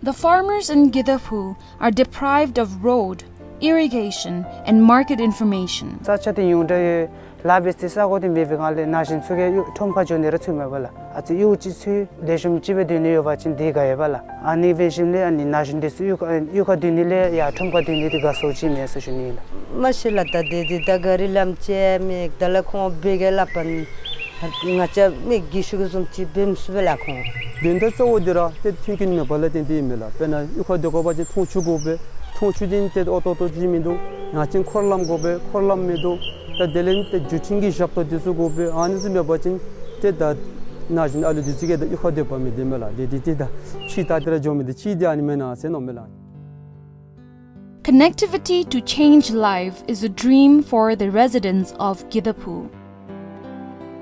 The farmers in Gidaphu are deprived of road, irrigation, and market information. ས་ཆ་འདི་ཉུང་དྲགས་ཡོད། ལཱ་འབད་སའི་ས་གོ་འདི་མེད་པའི་ངང་ལས་ན་གཞོན་ཚུ་གིས་གཡུས་ཁྲོམ་ཁར་འགྱོ་ནི་ར་ཚུགས་མས་པ་ལགས། ཨ་ཙི་གཡུས་ཅིག་ཚུ་ལེགས་ཤོམ་ཅིག་སྦེ་སྡོད་ནི་ཡོད་པ་ཅིན་འདི་དགའ་ཡོད་པ་ལགས། ཨ་ནི་འབད་ཞིནམ་ལས་ཨ་ནི་ན་གཞོན་འདི་ཚུ་གཡུས་ཁ་གཡུས་ཁར་སྡོད་ནི་ལས་ཡར་ཁྲོམ་ཁར་སྡོད་ནི་འདི་དགའ་སོ་ཅིག་མས་ཟེར་ཞུ་ནི་ཨིན་ལགས། མ་གཞི་ལགས་ད་འདི་འདི་ད་ག་རི་ལམ་ཅིག་མེད། དེ་ལས་ཁོང་འབད་གེ་སླབ་པ་ནི་ང་བཅས་མི་རྒས་ཤོས་ཀྱིས་བཟུམ་ཅིག་འབད་མི་ཚུགས་པས་ལགས་ཁོང་། དོན་དག་གཙོ་བོ་འདི་ར་ཏེ་མཐུན་རྐྱེན་མེད་པ་ལས་བརྟེན་ཏེ་ཨིན་མས་ལགས། དཔེར་ན་གཡུས་ཁར་སྡོད་དགོ་པ་ཅིན་འཐུང་ཆུ་དགོ་པས། འཐུང་ཆུ་འདི་ཏེ་ཨོ་ཏོ་ཏོ་ཅིག་མིན་འདུག། ཡང་ཅིན་འཁོར་ལམ་དགོ་པས། འཁོར་ལམ་མིན་འདུག། ད་དེ་ལས་ཏེ་བརྒྱུད་འཕྲིན་གྱི་ཞབས་ཏོག་འདི་ཚུ་དགོ་པས། ཨ་ནི་ཚུ་མེད་པ་ཅིན་ཏེ་ད་ན་གཞོན་ཨ་ལུ་འདི་ཚུ་གིས་ད་གཡུས་ཁར་སྡོད་པ་མི་བདེ་མས་ལགས། དེ་འདི་ཏེ་ད་ཕྱི་ད་ཏེ་ར་འགྱོ་མི་འདི་ཅིག་འདི་ཨ་ནི་མེན་ན་ཟེར་མནོཝ་མས་ལགས། Connectivity to change life is a dream for the residents of Gidaphu.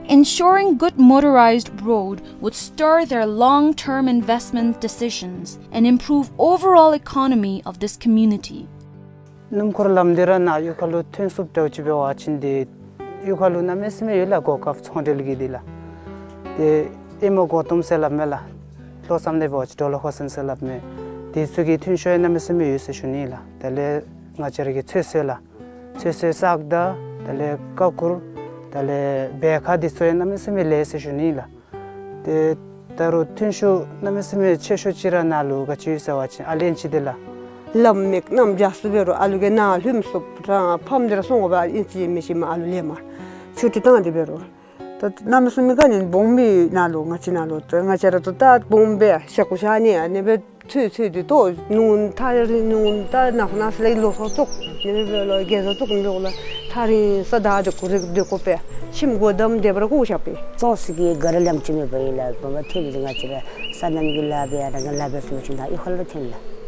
Ensuring good motorized road would stir their long-term investment decisions and improve overall economy of this community. སྣུམ་འཁོར་ལམ་འདི་ར་ནཱ་གཡུས་ཁ་ལུ་ཐོན་ཚུགསཔ་འདྲཝ་ཅིག་འབད་བ་ཅིན་འདི་གཡུས་ཁ་ལུ་གནམ་མེད་ས་མེད་ཡོད་ལགས། གོ་སྐབས་ཚོང་འབྲེལ་གྱི་འདི་ལགས། ཏེ་ཨེ་མ་གོ་ཏོམ་ཟེར་སླབ་མས་ལགས། ལྷོ་མཚམས་ལས་འབད་བ་ཅིན་ཌོ་ལ་ཧོ་སན་ཟེར་སླབ་མས། དེ་ཚུ་གི་ཐོན་ཤུགས་ཡང་གནམ་མེད་ས་མེད་ཡོད་ཟེར་ཞུ་ནི་ལགས། དེ་ལས་ང་བཅས་ར་གི་ཚོད་བསྲེ་ལགས། ཚོད་བསྲེ་སག་དང་དེ་ལས་ཀ་ཀུར་དེ་ལས་བེ་ཁ་འདི་ཚུ་ཡང་གནམ་མེད་ས་མེད་ལེགས་ཟེར་ཞུ་ནི་ལགས། ཏེ་ད་རུང་ཐོན་ཤུགས་གནམ་མེད་ས་མེད་ཆེ་ཤོས་ཅིག་ར་ནཱ་ལུ་ག་ཅི་ཡོད་ཟེར་བ་ཅིན་ཨ་ལེན་ཅིག་འདི་ལགས། ལམ་མེད་གནམ་བྱཱར་ཚུ་འབད་རུང་ཨ་ལུ་གིས་ནཱ་ལྷོདཔ་ཚུགས་རང་ཕམ་འདི་ར་སོང་དགོ་པས། ཨིན་ཅི་མིན་ཅི་མ་ཨ་ལུ་ལེན་མ་ཆུ་ཊི་བཏང་སྟེ་འབད་རུང་ད་གནམ་མེད་ས་མེད་ག་ནི་སྦོམ་སྦེ་ནཱ་ལུ་ང་བཅས་ནཱ་ལུ་ད་ང་བཅས་ར་ད་ད་སྦོམ་སྦེ་ཤ་ཁུ་ཤ་ནི་ཨ་ནི་སྦེ་ཚོད་ཚོད་དེ་ལྟོ་ནུ་ཐག་རིང་ནུ་ད་ནག་ནག་ལས་ལོ་སོ་ཙོག་ནི་སྦེ་ལོ་རྒས་སོ་ཙོག་ནི་ལོ་ལ་ཐག་རིང་ས་ད་དེ་ཁུ་རེ་སྡོད་དགོ་པས། ཁྱིམ་སྒོ་བསྡམ་སྟེ་འབད་རུང་བཀོ་བཞག་པས། ཙོག་སི་གི་ག་ར་ལམ་ཅིག་མེད་པ་ཨིན་ལགས། བ་མ་ཐོན་ཏེ་ང་བཅས་ར་སོ་ནམ་གྱི་ལཱ་འབད་ཡང་རང་གི་ལཱ་འབད་ཚུགས་མི་ཅིག་ད་གཡུས་ཁ་ལུ་ཐོན་ལགས།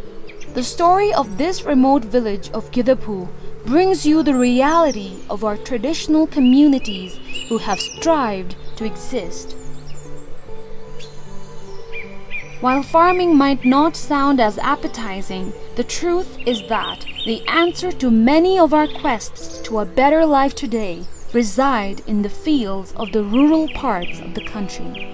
The story of this remote village of Gidaphu brings you the reality of our traditional communities who have strived to exist. While farming might not sound as appetizing, the truth is that the answer to many of our quests to a better life today reside in the fields of the rural parts of the country.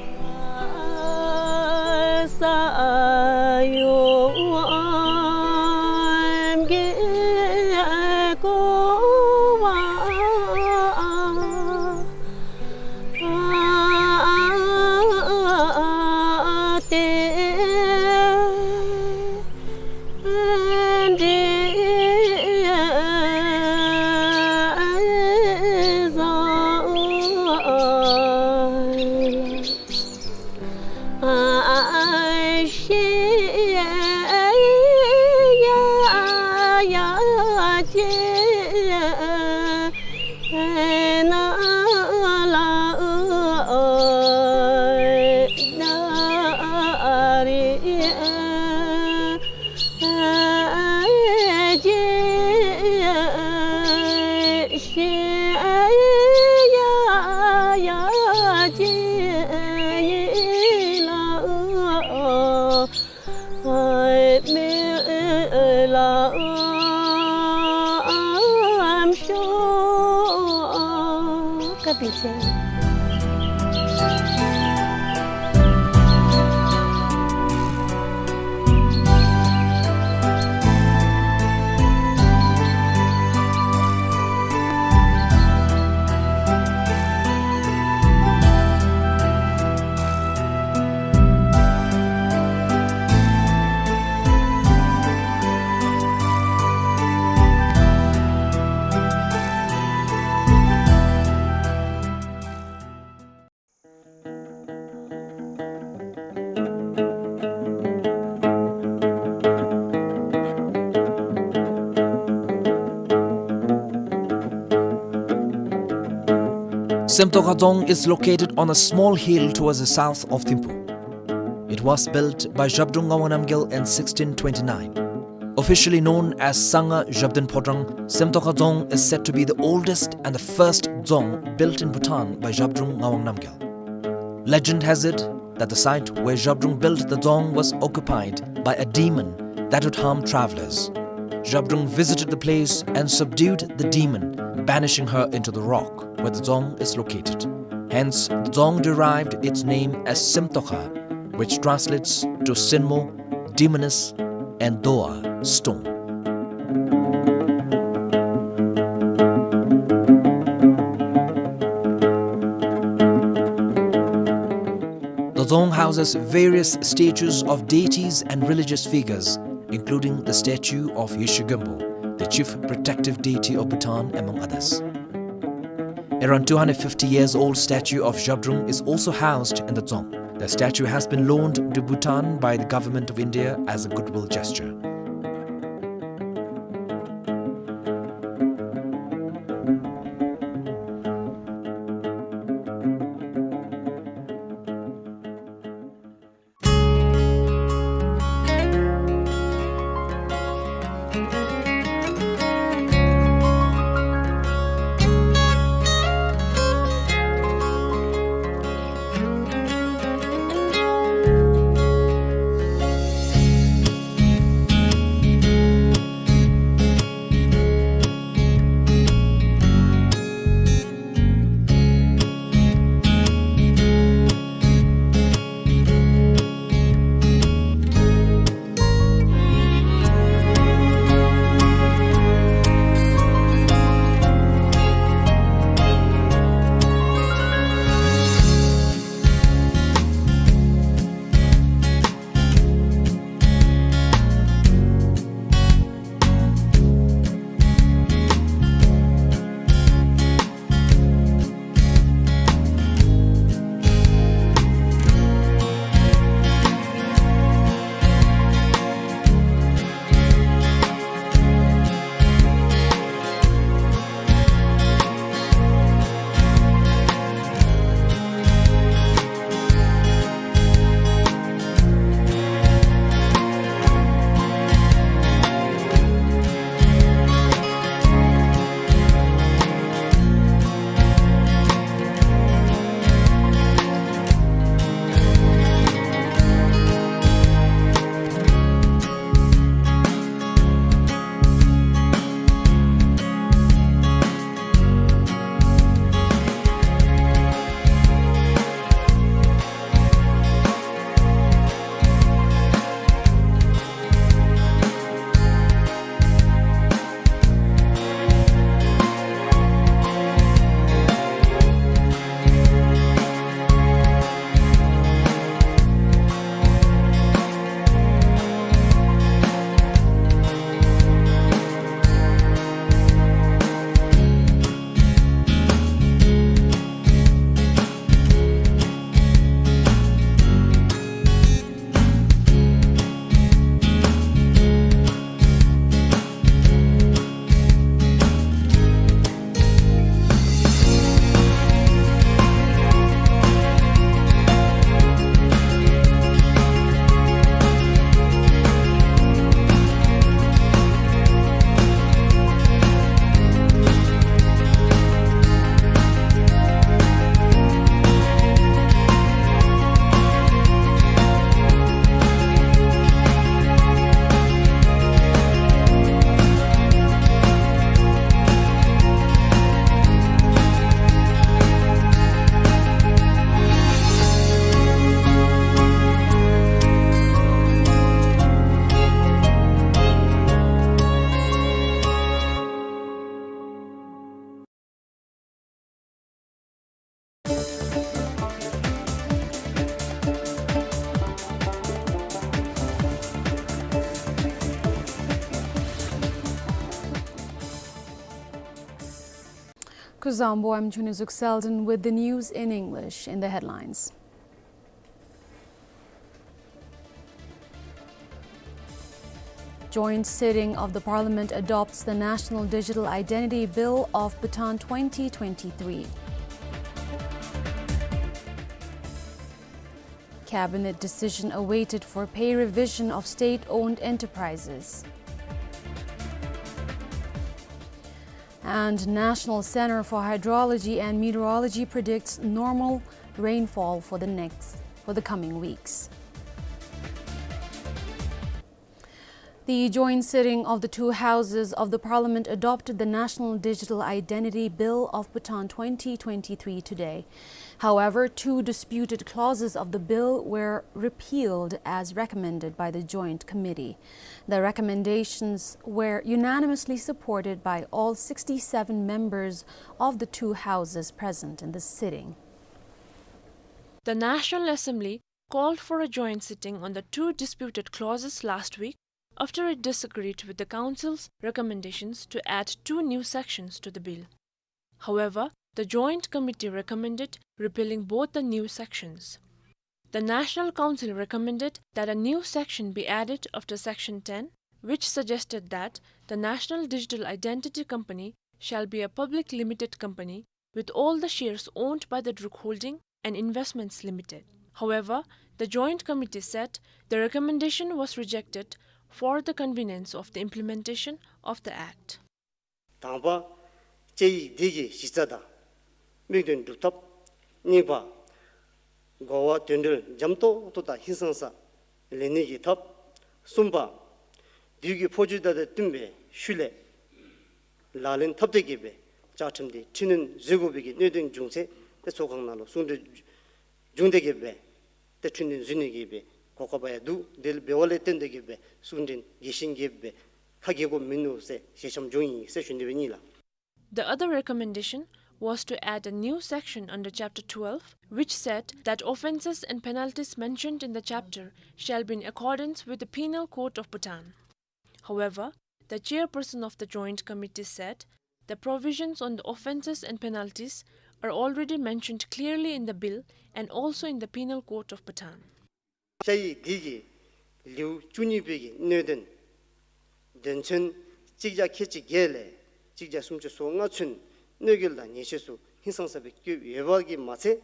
Semtoka Dzong is located on a small hill towards the south of Thimphu. It was built by Zhabdrung Ngawang Namgyel in sixteen twenty-nine. Officially known as Sangha Zhabdrung Phodrang, Semtoka Dzong is said to be the oldest and the first dzong built in Bhutan by Zhabdrung Ngawang Namgyel. Legend has it that the site where Zhabdrung built the dzong was occupied by a demon that would harm travelers. Zhabdrung visited the place and subdued the demon, banishing her into the rock where the dzong is located. Hence, the dzong derived its name as Semtoka, which translates to Senmo, demoness, and Doa, stone. The dzong houses various statues of deities and religious figures, including the statue of Yeshe Gyalpo, the chief protective deity of Bhutan, among others. Around two hundred fifty years old statue of Zhabdrung is also housed in the dzong. The statue has been loaned to Bhutan by the Government of India as a goodwill gesture. Kuzuzangpo, I'm Chunizuk Selden with the news in English. In the headlines: Joint sitting of the parliament adopts the National Digital Identity Bill of Bhutan twenty twenty-three. Cabinet decision awaited for pay revision of state-owned enterprises. And National Center for Hydrology and Meteorology predicts normal rainfall for the next, for the coming weeks. The joint sitting of the two houses of the parliament adopted the National Digital Identity Bill of Bhutan twenty twenty-three today. However, two disputed clauses of the bill were repealed as recommended by the joint committee. The recommendations were unanimously supported by all sixty-seven members of the two houses present in the sitting. The National Assembly called for a joint sitting on the two disputed clauses last week after it disagreed with the council's recommendations to add two new sections to the bill. However, the joint committee recommended repealing both the new sections. The National Council recommended that a new section be added after Section ten, which suggested that the National Digital Identity Company shall be a public limited company with all the shares owned by the Druk Holding and Investments Limited. However, the Joint Committee said the recommendation was rejected for the convenience of the implementation of the Act. དང་པ། བཅའ་ཡིག་འདི་གི་གཞི་རྩ་དང་དམིགས་དོན་སྒྲུབ་ཐབས། གཉིས་པ། གོ་བ་དོན་འབྲེལ་འཇམ་ཏོག་ཏོ་དང་ཧིང་སངས་ས་ལེན་ནི་གི་ཐབས། གསུམ་པ། དུས་ཀྱི་འཕོ་འགྱུར་དང་བསྟུན་པའི་ཤུལ་ལས་ལག་ལེན་འཐབ་སྟེ་གི་སྦེ་བཅའ་ཁྲིམས་འདི་འཕྲི་སྣོན་བཟོ་དགོ་པའི་གི་གནད་དོན་འབྱུང་ཚེ་ཏེ་ཚོགས་ཁང་ནང་ལུ་གསུང་གྲོས་འབྱུང་སྟེ་གི་སྦེ་ཏེ་འཕྲི་སྣོན་བཟོ་ནི་གི་སྦེ་གོ་སྐབས་ཡང་འདུག། དེ་འབདཝ་ལས་བརྟེན་ཏེ་གི་སྦེ་གསུང་འཕྲིན་རྒྱས་ཤིང་གི་སྦེ་ཁ་གྱེས་དགོཔ་མིན་ནུག་ཟེར་ཞལ་འཆམ་བྱུང་ཡི་ཟེར་ཞུ་ནི་སྦེ་ཨིན་ལགས། The other recommendation was to add a new section under Chapter twelve, which said that offences and penalties mentioned in the chapter shall be in accordance with the Penal Code of Bhutan. However, the chairperson of the Joint Committee said the provisions on the offences and penalties are already mentioned clearly in the bill and also in the Penal Code of Bhutan. བཅའ་ཡིག་འདི་གི་ལེའུ་བཅུ་གཉིས་པའི་གི་གནད་དོན་དོན་ཚན་གཅིག་བརྒྱ་ཁལ་གཅིག་བརྒྱད་ལས་གཅིག་བརྒྱ་སུམ་ཅུ་སོ་ལྔ་ཚུན་གནོད་འགེལ་དང་ཉེས་ཆད་ཚུ་ཧིང་སངས་ས་སྦེ་བཀོད་ཡོདཔ་གིས་མ་ཚད་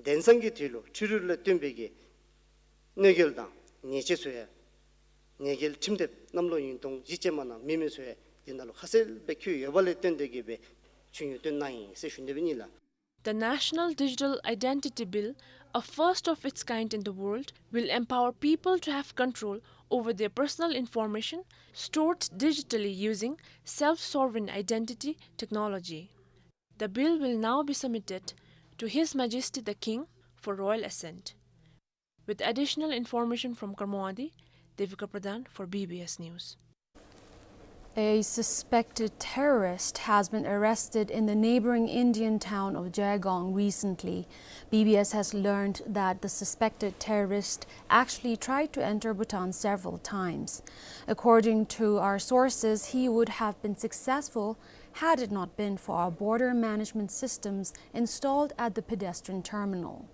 དེང་སང་གི་དུས་ལུ་འཕྲུལ་རིག་ལས་བཏོན་པའི་གི་གནོད་འགེལ་དང་ཉེས་ཆད་ཚུ་ཡང་ཉེས་འགེལ་ཁྲིམས་དེབ་གནམ་ལོ་ཉིས་སྟོང་བཞི་ཅན་མ་ནང་མེད་མི་ཚུ་ཡང་འདི་ནང་ལུ་ཁ་གསལ་སྦེ་བཀོད་ཡོདཔ་ལས་བརྟེན་ཏེ་གི་སྦེ་ཆོས་ཉིད་བཏོན་གནང་ཡི་ཟེར་ཞུ་ནི་སྦེ་ཨིན་ལགས། The National Digital Identity Bill, a first of its kind in the world, will empower people to have control over their personal information stored digitally using self-sovereign identity technology. The bill will now be submitted to His Majesty the King for royal assent. With additional information from Karmo Wangdi, Devika Pradhan for B B S News. A suspected terrorist has been arrested in the neighboring Indian town of Jaigaon recently. B B S has learned that the suspected terrorist actually tried to enter Bhutan several times. According to our sources, he would have been successful had it not been for our border management systems installed at the pedestrian terminal.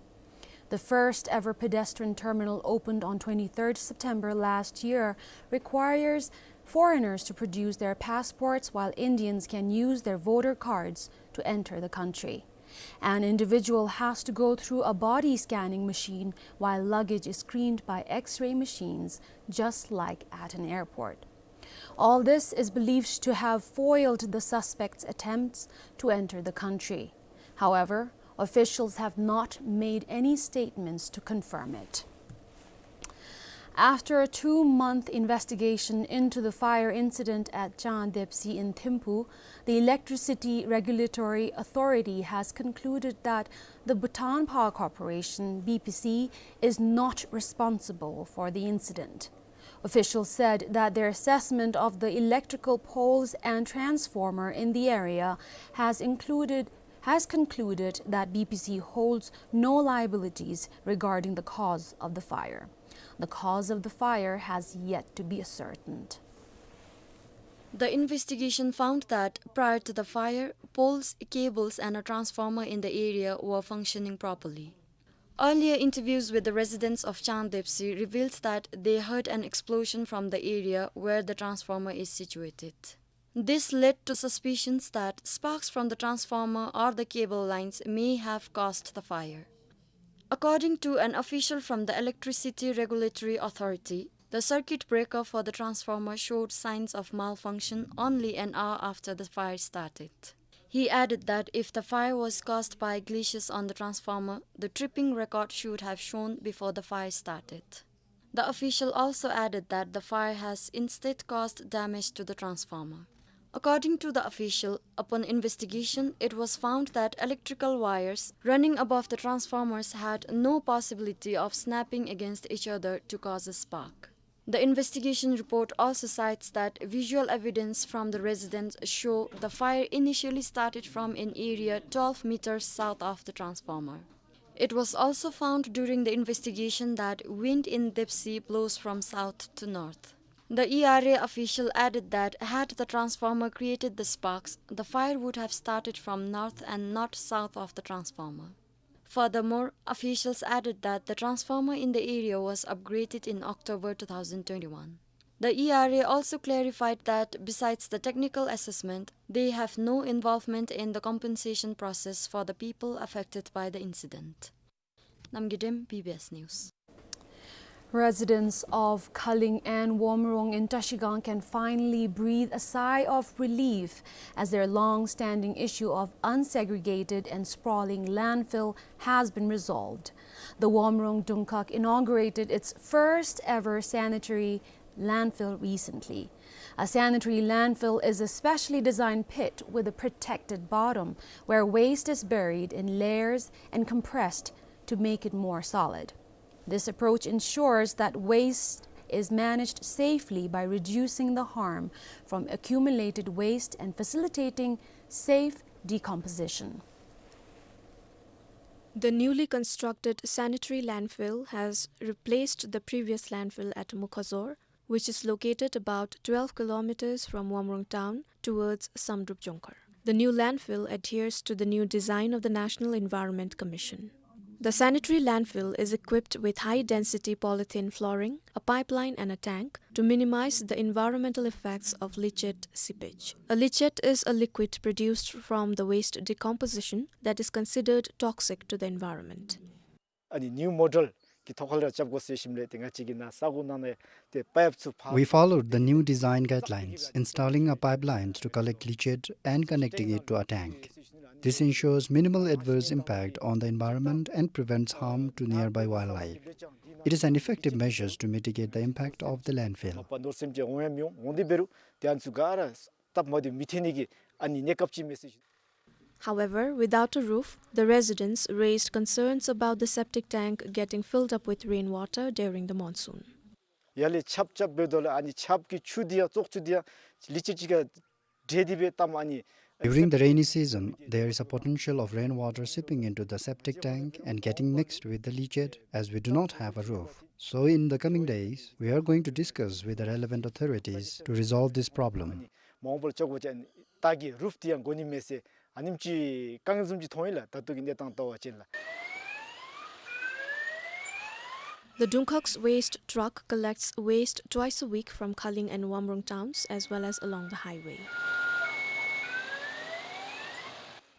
The first ever pedestrian terminal opened on twenty-third September last year requires foreigners to produce their passports, while Indians can use their voter cards to enter the country. An individual has to go through a body scanning machine while luggage is screened by X-ray machines, just like at an airport. All this is believed to have foiled the suspect's attempts to enter the country. However, officials have not made any statements to confirm it. After a two-month investigation into the fire incident at Changdepsi in Thimphu, the Electricity Regulatory Authority has concluded that the Bhutan Power Corporation, B P C, is not responsible for the incident. Officials said that their assessment of the electrical poles and transformer in the area has included, has concluded that B P C holds no liabilities regarding the cause of the fire. The cause of the fire has yet to be ascertained. The investigation found that prior to the fire, poles, cables, and a transformer in the area were functioning properly. Earlier interviews with the residents of Changdepsi revealed that they heard an explosion from the area where the transformer is situated. This led to suspicions that sparks from the transformer or the cable lines may have caused the fire. According to an official from the Electricity Regulatory Authority, the circuit breaker for the transformer showed signs of malfunction only an hour after the fire started. He added that if the fire was caused by glitches on the transformer, the tripping record should have shown before the fire started. The official also added that the fire has instead caused damage to the transformer. According to the official, upon investigation, it was found that electrical wires running above the transformers had no possibility of snapping against each other to cause a spark. The investigation report also cites that visual evidence from the residents show the fire initially started from an area twelve meters south of the transformer. It was also found during the investigation that wind in Depsi blows from south to north. The E R A official added that had the transformer created the sparks, the fire would have started from north and not south of the transformer. Furthermore, officials added that the transformer in the area was upgraded in October two thousand twenty-one. The E R A also clarified that besides the technical assessment, they have no involvement in the compensation process for the people affected by the incident. Namgay Dem, B B S News. Residents of Khaling and Womrong in Trashigang can finally breathe a sigh of relief as their long-standing issue of unsegregated and sprawling landfill has been resolved. The Womrong Dungkhak inaugurated its first ever sanitary landfill recently. A sanitary landfill is a specially designed pit with a protected bottom where waste is buried in layers and compressed to make it more solid. This approach ensures that waste is managed safely by reducing the harm from accumulated waste and facilitating safe decomposition. The newly constructed sanitary landfill has replaced the previous landfill at Mukhazor, which is located about twelve kilometers from Womrong town towards Samdrup Jongkhar. The new landfill adheres to the new design of the National Environment Commission. The sanitary landfill is equipped with high-density polythene flooring, a pipeline and a tank to minimize the environmental effects of leachate seepage. A leachate is a liquid produced from the waste decomposition that is considered toxic to the environment. ཨ་ནི་ནིའུ་མོ་ཌེལ་གྱི་ཐོག་ཁར་ར་རྐྱབ་དགོ་ཟེར་ཞིནམ་ལས་ཏེ་ང་བཅས་ཀྱིས་ནཱ་ས་གོ་ནང་ནས་ཏེ་པའིཔ་ཚུ་ཕར། We followed the new design guidelines, installing a pipeline to collect leachate and connecting it to a tank. This ensures minimal adverse impact on the environment and prevents harm to nearby wildlife. It is an effective measures to mitigate the impact of the landfill. མ་པ་ནོར་སེམས་ཅན་འོང་ཡང་མི་འོང་། འོང་སྟེ་འབད་རུང་ཏེ་ཨ་ནི་ཚུ་ག་ར་སྟབས་མ་བདེཝ་མི་ཐོན་ནི་གི་ཨ་ནི་གནས་སྐབས་ཅིག་མས་ཟེར་ཞུ། However, without a roof, the residents raised concerns about the septic tank getting filled up with rainwater during the monsoon. ཡར་ལས་ཆརཔ་རྐྱབ་འབདཝ་ད་ལུ་ཨ་ནི་ཆརཔ་གི་ཆུ་འདི་ཡང་བཙོག་ཆུ་འདི་ཡང་ལི་ཅིག་ཅིག་ག་འདྲེས་ཏེ་སྦེ་བཏངམ་ཨ་ནི། During the rainy season, there is a potential of rainwater seeping into the septic tank and getting mixed with the leachate, as we do not have a roof. So in the coming days, we are going to discuss with the relevant authorities to resolve this problem. མ་འོངས་པར་ཅོག་གོ་ཅན་ད་གི་རུཕ་འདི་ཡང་དགོ་ནི་མས་ཟེར་ཨ་ནེམ་ཅིག་དཀའ་ངལ་བཟུམ་ཅིག་མཐོང་ཡི་ལགས། ད་ལྟོ་གི་གནས་སྟངས་ལྟ་བ་ཅིན་ལགས། The Dungkhak's waste truck collects waste twice a week from Khaling and Womrong towns as well as along the highway.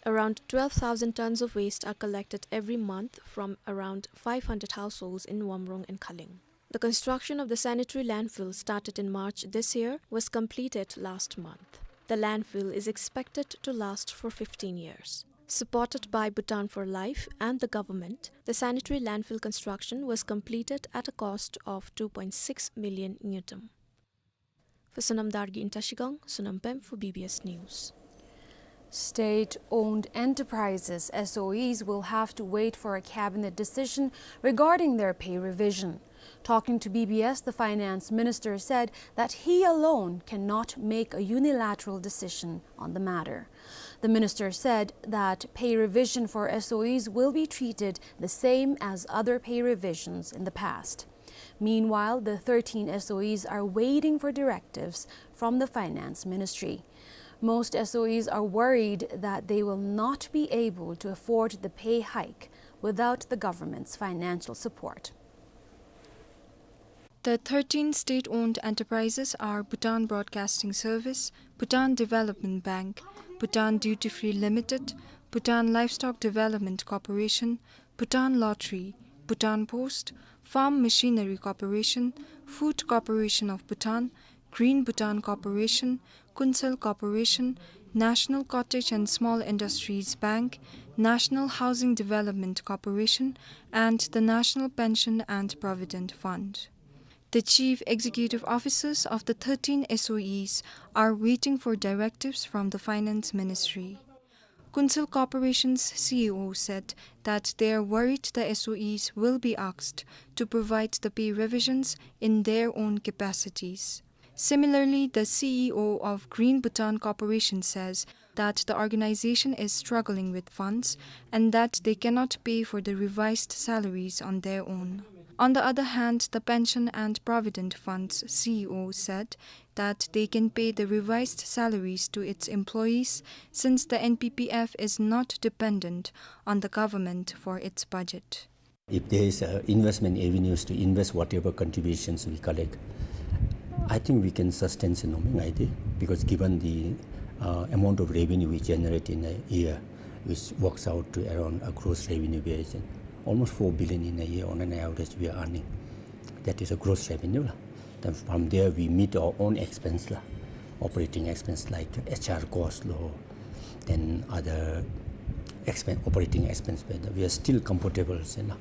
Around twelve thousand tons of waste are collected every month from around five hundred households in Womrong and Khaling. The construction of the sanitary landfill started in March this year was completed last month. The landfill is expected to last for fifteen years. Supported by Bhutan for Life and the government, the sanitary landfill construction was completed at a cost of two point six million ngultrum. For Sonam Dargye in Trashigang, Sonam Pem for B B S News. State-owned enterprises, S O Es, will have to wait for a cabinet decision regarding their pay revision. Talking to B B S, the finance minister said that he alone cannot make a unilateral decision on the matter. The minister said that pay revision for S O Es will be treated the same as other pay revisions in the past. Meanwhile, the thirteen S O Es are waiting for directives from the Finance Ministry. Most S O Es are worried that they will not be able to afford the pay hike without the government's financial support. The thirteen state-owned enterprises are Bhutan Broadcasting Service, Bhutan Development Bank, Bhutan Duty Free Limited, Bhutan Livestock Development Corporation, Bhutan Lottery, Bhutan Post, Farm Machinery Corporation, Food Corporation of Bhutan, Green Bhutan Corporation, Kunsel Corporation, National Cottage and Small Industries Bank, National Housing Development Corporation, and the National Pension and Provident Fund. The chief executive officers of the thirteen S O Es are waiting for directives from the Finance Ministry. Kunsel Corporation's C E O said that they are worried the S O Es will be asked to provide the pay revisions in their own capacities. Similarly, the C E O of Green Bhutan Corporation says that the organization is struggling with funds and that they cannot pay for the revised salaries on their own. On the other hand, the Pension and Provident Fund's C E O said that they can pay the revised salaries to its employees since the N P P F is not dependent on the government for its budget. If there is, uh, investment avenues to invest whatever contributions we collect, I think we can sustain si no mi ngai de, because given the, uh, amount of revenue we generate in a year, which works out to around a gross revenue base, almost four billion in a year on an average we are earning. That is a gross revenue la. Then from there we meet our own expense la, operating expense like H R cost lo, then other expen-, operating expense, but we are still comfortable si la.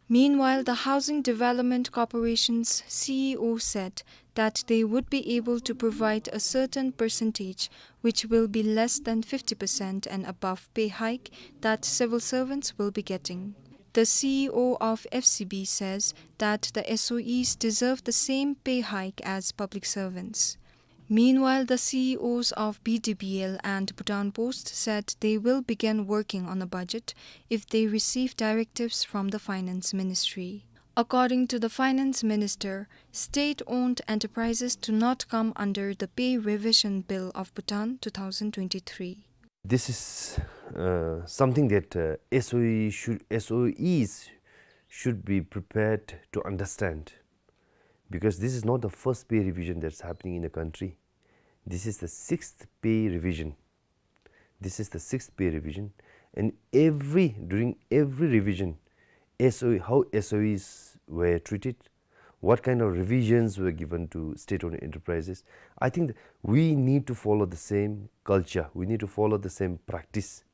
Meanwhile, the Housing Development Corporation's C E O said that they would be able to provide a certain percentage, which will be less than fifty percent and above pay hike that civil servants will be getting. The C E O of F C B says that the S O Es deserve the same pay hike as public servants. Meanwhile, the C E Os of B D B L and Bhutan Post said they will begin working on a budget if they receive directives from the Finance Ministry. According to the Finance Minister, state-owned enterprises do not come under the Pay Revision Bill of Bhutan two thousand twenty-three. This is, uh, something that, uh, S O E should, S O Es should be prepared to understand, because this is not the first pay revision that's happening in the country. This is the sixth pay revision. This is the sixth pay revision, and every, during every revision, S O E, how S O Es were treated, what kind of revisions were given to state-owned enterprises. I think th-, we need to follow the same culture. We need to follow the same practice.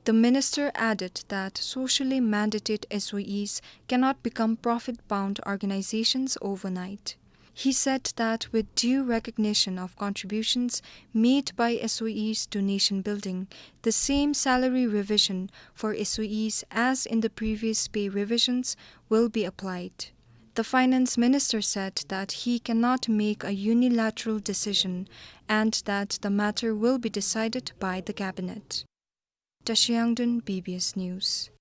The minister added that socially mandated S O Es cannot become profit-bound organizations overnight. He said that with due recognition of contributions made by S O Es to nation building, the same salary revision for S O Es as in the previous pay revisions will be applied. The finance minister said that he cannot make a unilateral decision and that the matter will be decided by the cabinet. Tashi Yangden, B B S News.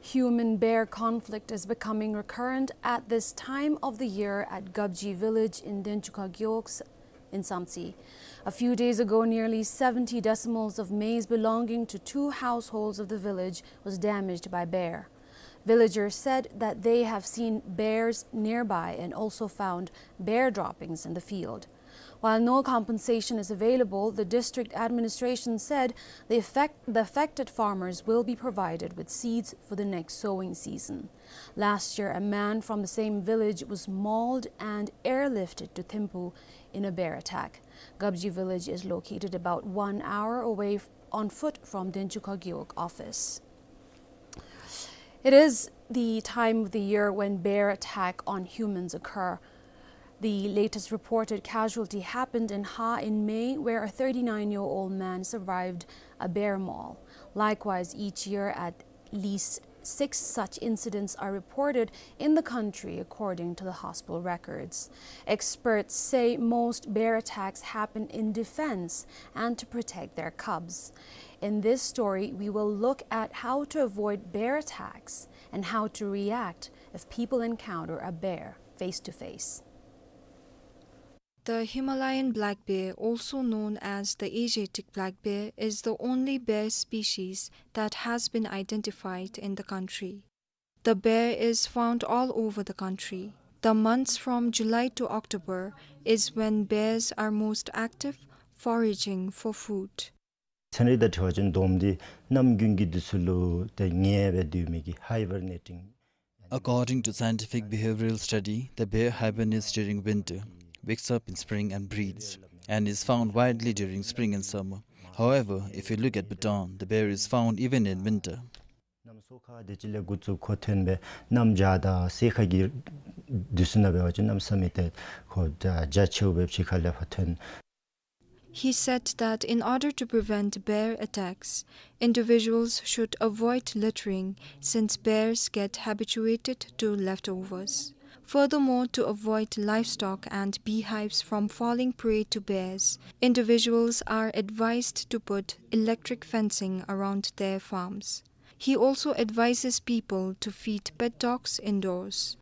Human-bear conflict is becoming recurrent at this time of the year at Gabji village in Denchukha Gewog in Samtse. A few days ago, nearly seventy decimals of maize belonging to two households of the village was damaged by bear. Villagers said that they have seen bears nearby and also found bear droppings in the field. While no compensation is available, the district administration said the affect-, the affected farmers will be provided with seeds for the next sowing season. Last year, a man from the same village was mauled and airlifted to Thimphu in a bear attack. Gabji village is located about one hour away f-, on foot from Denchukha Gewog office. It is the time of the year when bear attack on humans occur. The latest reported casualty happened in Ha in May, where a thirty-nine-year-old man survived a bear maul. Likewise, each year at least Six such incidents are reported in the country, according to the hospital records. Experts say most bear attacks happen in defense and to protect their cubs. In this story, we will look at how to avoid bear attacks and how to react if people encounter a bear face to face. The Himalayan black bear, also known as the Asiatic black bear, is the only bear species that has been identified in the country. The bear is found all over the country. The months from July to October is when bears are most active, foraging for food. ཚན་རིག་དང་འཁྲིལ་བ་ཅིན་དོམ་འདི་གནམ་དགུན་གྱི་དུས་ཚོད་ལུ་ཏེ་ཉལ་སྦེ་སྡོད་མི་གི་hibernating. According to scientific behavioral study, the bear hibernates during winter, wakes up in spring and breeds, and is found widely during spring and summer. However, if you look at Bhutan, the bear is found even in winter. གནམ་སོ་ཁ་དེ་ཅིག་ལས་འགོ་བཙུགས་ཁོ་ཐོན་སྦེ་གནམ་བྱཱར་དང་སེར་ཁ་གི་དུས་ཚོད་ནང་འབད་བ་ཅིན་གནམ་ས་མེད་ཏེ་ཁོ་རྒྱ་ཆེཝ་སྦེ་ཕྱི་ཁ་ལས་ཕར་ཐོན། He said that in order to prevent bear attacks, individuals should avoid littering since bears get habituated to leftovers. Furthermore, to avoid livestock and beehives from falling prey to bears, individuals are advised to put electric fencing around their farms. He also advises people to feed pet dogs indoors.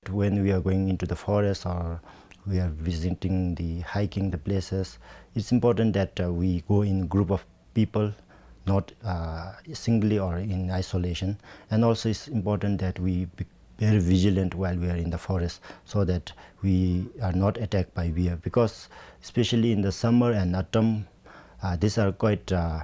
When we are going into the forest or we are visiting the hiking the places, it's important that, uh, we go in group of people, not, uh, singly or in isolation. And also it's important that we be very vigilant while we are in the forest so that we are not attacked by bear, because especially in the summer and autumn, uh, these are quite, uh,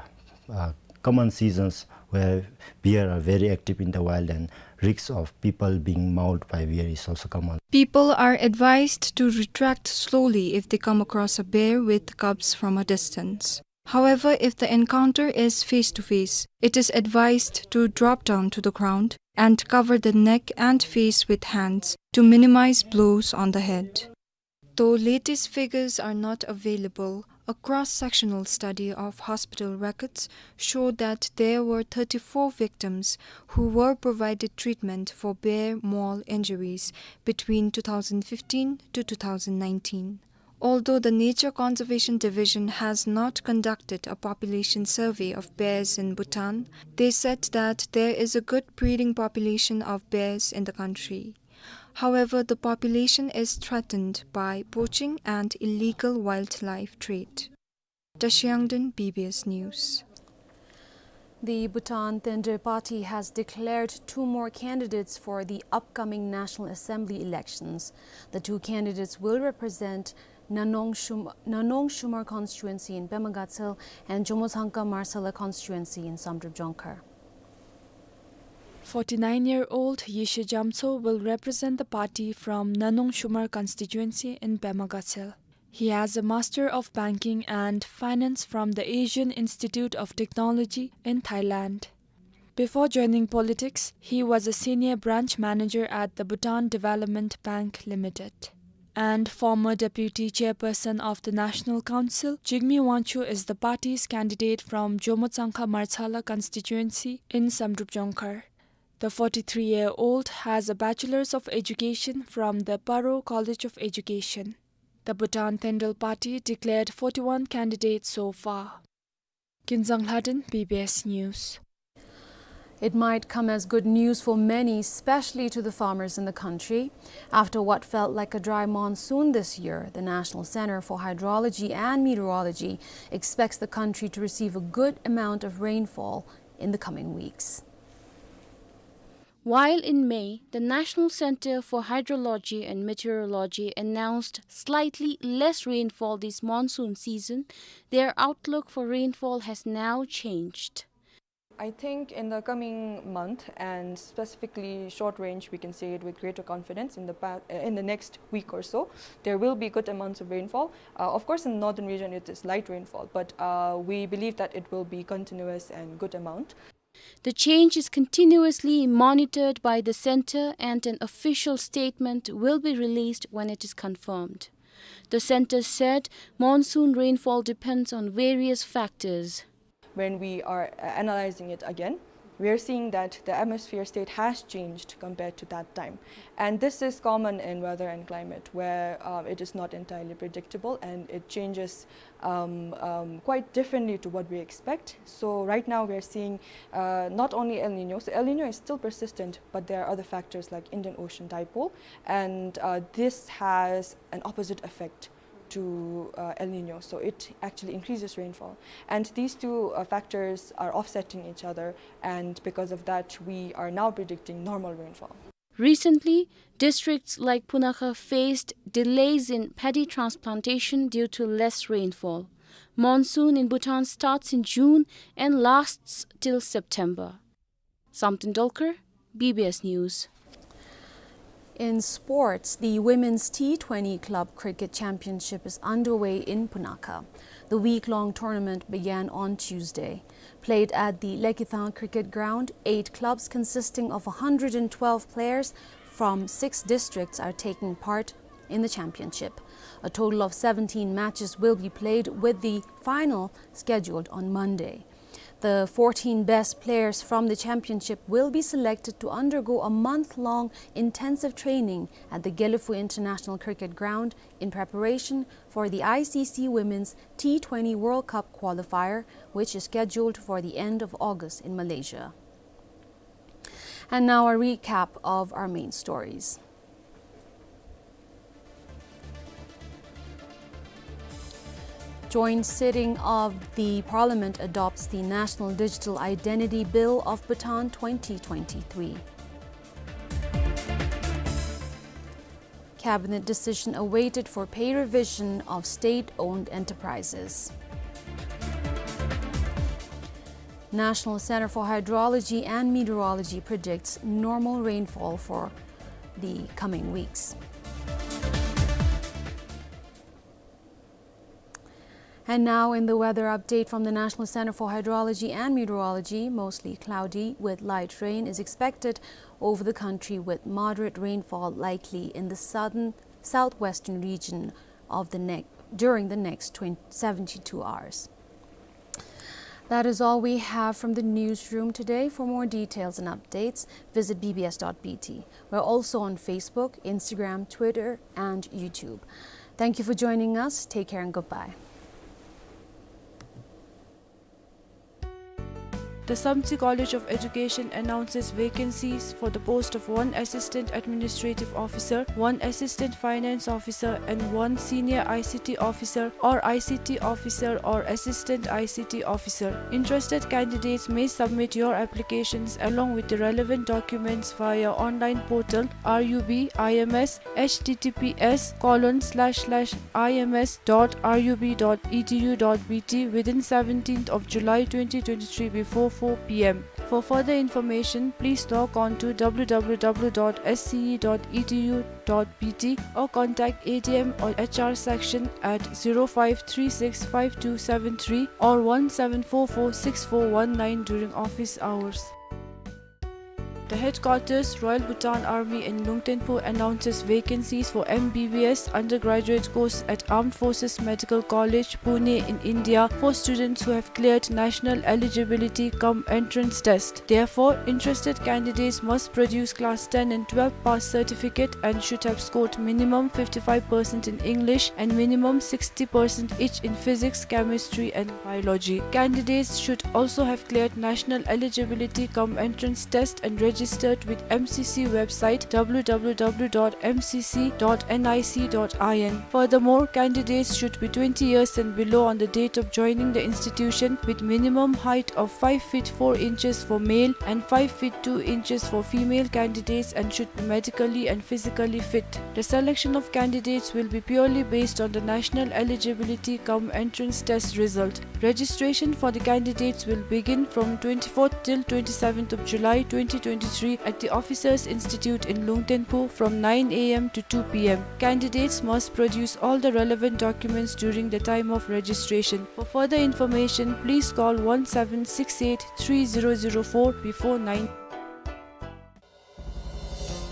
uh, common seasons where bear are very active in the wild and risks of people being mauled by bear is also common. People are advised to retract slowly if they come across a bear with cubs from a distance. However, if the encounter is face to face, it is advised to drop down to the ground and cover the neck and face with hands to minimize blows on the head. Though latest figures are not available, a cross-sectional study of hospital records showed that there were thirty-four victims who were provided treatment for bear maul injuries between two thousand fifteen to two thousand nineteen. Although the Nature Conservation Division has not conducted a population survey of bears in Bhutan, they said that there is a good breeding population of bears in the country. However, the population is threatened by poaching and illegal wildlife trade. Tashi Yangden, B B S News. The Bhutan Tengyel Party has declared two more candidates for the upcoming National Assembly elections. The two candidates will represent Nanong Shum-, Nanong Shumar constituency in Pema Gatshel and Jomo Tsangka Marsala constituency in Samdrup Jongkhar. Forty-nine-year-old Yeshe Jamtso will represent the party from Nanong Shumar constituency in Pema Gatshel. He has a Master of Banking and Finance from the Asian Institute of Technology in Thailand. Before joining politics, he was a senior branch manager at the Bhutan Development Bank Limited. And former deputy chairperson of the National Council, Jigme Wangchuk, is the party's candidate from Jomo Tsangka Marsala constituency in Samdrup Jongkhar. The forty-three-year-old has a Bachelor's of Education from the Paro College of Education. The Bhutan Tengyel Party declared forty-one candidates so far. Kinzang Lhaden, B B S News. It might come as good news for many, especially to the farmers in the country. After what felt like a dry monsoon this year, the National Center for Hydrology and Meteorology expects the country to receive a good amount of rainfall in the coming weeks. While in May, the National Center for Hydrology and Meteorology announced slightly less rainfall this monsoon season, their outlook for rainfall has now changed. I think in the coming month, and specifically short range, we can say it with greater confidence in the pa-, uh, in the next week or so, there will be good amounts of rainfall. Uh, of course, in the northern region, it is light rainfall, but, uh, we believe that it will be continuous and good amount. The change is continuously monitored by the center, and an official statement will be released when it is confirmed. The center said monsoon rainfall depends on various factors. When we are, uh, analyzing it again, We are seeing that the atmosphere state has changed compared to that time. And this is common in weather and climate, where, uh, it is not entirely predictable and it changes, um, um, quite differently to what we expect. So right now we are seeing, uh, not only El Nino. So El Nino is still persistent, but there are other factors like Indian Ocean dipole, and, uh, this has an opposite effect to, uh, El Nino. So it actually increases rainfall. And these two, uh, factors are offsetting each other, and because of that, we are now predicting normal rainfall. Recently, districts like Punakha faced delays in paddy transplantation due to less rainfall. Monsoon in Bhutan starts in June and lasts till September. Samten Dolkar, B B S News. In sports, the Women's T twenty Club Cricket Championship is underway in Punakha. The week-long tournament began on Tuesday. Played at the Lekitang Cricket Ground, eight clubs consisting of a hundred and twelve players from six districts are taking part in the championship. A total of seventeen matches will be played, with the final scheduled on Monday. The fourteen best players from the championship will be selected to undergo a month-long intensive training at the Gelephu International Cricket Ground in preparation for the I C C Women's T twenty World Cup qualifier, which is scheduled for the end of August in Malaysia. And now a recap of our main stories. Joint sitting of the Parliament adopts the National Digital Identity Bill of Bhutan twenty twenty-three. Cabinet decision awaited for pay revision of state-owned enterprises. National Center for Hydrology and Meteorology predicts normal rainfall for the coming weeks. And now in the weather update from the National Center for Hydrology and Meteorology, mostly cloudy with light rain is expected over the country, with moderate rainfall likely in the southern, southwestern region of the ne-, during the next twenty, seventy-two hours. That is all we have from the newsroom today. For more details and updates, visit B B S dot B T. We're also on Facebook, Instagram, Twitter, and YouTube. Thank you for joining us. Take care and goodbye. The Samtse College of Education announces vacancies for the post of one Assistant Administrative Officer, one Assistant Finance Officer, and one Senior I C T Officer or I C T Officer or Assistant I C T Officer. Interested candidates may submit your applications along with the relevant documents via online portal R U B I M S, H T T P S colon slash slash I M S dot R U B dot E D U dot B T within seventeenth of July twenty twenty-three before four P M. For further information, please log on to W W W dot S C E dot E D U dot B T or contact A D M or H R section at zero five three six five two seven three or one seven four four six four one nine during office hours. The headquarters, Royal Bhutan Army in Lungtenpo, announces vacancies for M B B S undergraduate course at Armed Forces Medical College, Pune in India for students who have cleared national eligibility cum entrance test. Therefore, interested candidates must produce class ten and twelve pass certificate and should have scored minimum fifty-five percent in English and minimum sixty percent each in physics, chemistry, and biology. Candidates should also have cleared national eligibility cum entrance test and registered with M C C website W W W dot M C C dot N I C dot I N. Furthermore, candidates should be twenty years and below on the date of joining the institution, with minimum height of five feet four inches for male and five feet two inches for female candidates, and should be medically and physically fit. The selection of candidates will be purely based on the national eligibility cum entrance test result. Registration for the candidates will begin from twenty-fourth till twenty-seventh of July twenty twenty-three at the Officers Institute in Lungtenpo from nine A M to two P M. Candidates must produce all the relevant documents during the time of registration. For further information, please call one seven six eight three zero zero four before nine.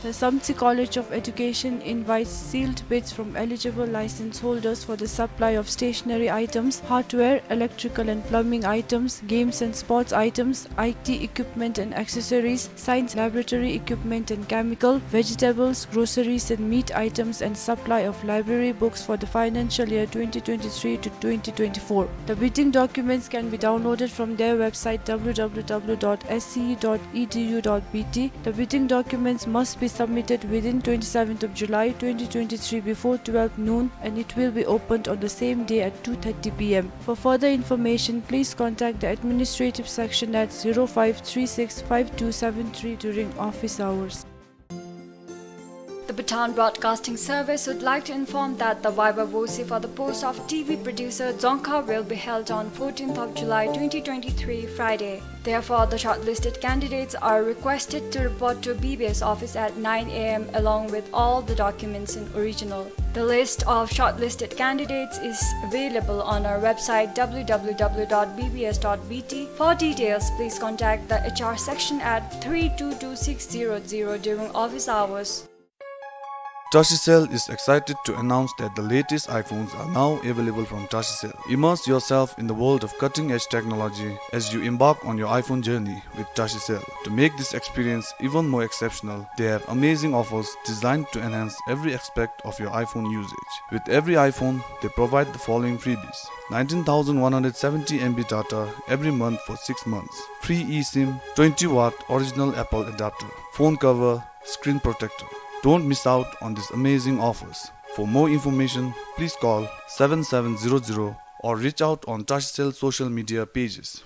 The Samtse College of Education invites sealed bids from eligible license holders for the supply of stationery items, hardware, electrical and plumbing items, games and sports items, I T equipment and accessories, science laboratory equipment and chemical, vegetables, groceries and meat items, and supply of library books for the financial year twenty twenty-three to twenty twenty-four. The bidding documents can be downloaded from their website, W W W dot S C E dot E D U dot B T. The bidding documents must be submitted within twenty-seventh of July twenty twenty-three before twelve noon, and it will be opened on the same day at two thirty P M. For further information, please contact the administrative section at zero five three six five two seven three during office hours. The Bhutan Broadcasting Service would like to inform that the Viva Voce for the post of T V producer Dzongkha will be held on fourteenth of July twenty twenty-three, Friday. Therefore, the shortlisted candidates are requested to report to B B S office at nine A M along with all the documents in original. The list of shortlisted candidates is available on our website, W W W dot B B S dot B T. For details, please contact the H R section at three two two six zero zero during office hours. Tashicell is excited to announce that the latest iPhones are now available from Tashicell. Immerse yourself in the world of cutting-edge technology as you embark on your iPhone journey with Tashicell. To make this experience even more exceptional, they have amazing offers designed to enhance every aspect of your iPhone usage. With every iPhone, they provide the following freebies: nineteen thousand one hundred seventy M B data every month for six months, free eSIM, twenty watt original Apple adapter, phone cover, screen protector. Don't miss out on these amazing offers. For more information, please call seven seven zero zero or reach out on Tashicell social media pages.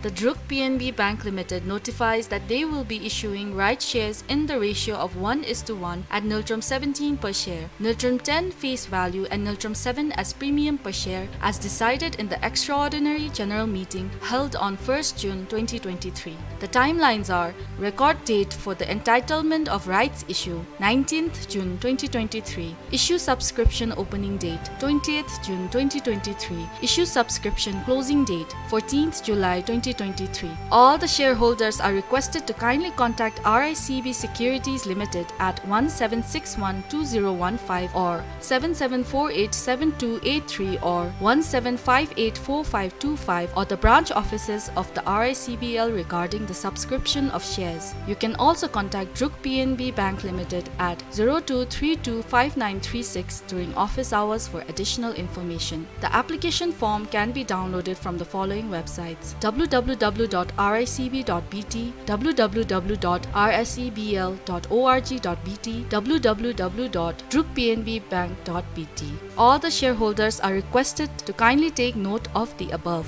The Druk P N B Bank Limited notifies that they will be issuing rights shares in the ratio of one is to one at ngultrum seventeen per share, ngultrum ten face value and ngultrum seven as premium per share, as decided in the extraordinary general meeting held on first June twenty twenty-three. The timelines are: record date for the entitlement of rights issue, nineteenth June twenty twenty-three; issue subscription opening date, twentieth June twenty twenty-three; issue subscription closing date, fourteenth July twenty twenty-three. All the shareholders are requested to kindly contact R I C B Securities Limited at one seven six one two zero one five or seven seven four eight seven two eight three or one seven five eight four five two five or the branch offices of the R I C B L regarding the subscription of shares. You can also contact Druk P N B Bank Limited at zero two three two five nine three six during office hours for additional information. The application form can be downloaded from the following websites: W W W dot R I C B dot B T, W W W dot R I C B L dot org dot B T, W W W dot druk P N B bank dot B T. All the shareholders are requested to kindly take note of the above.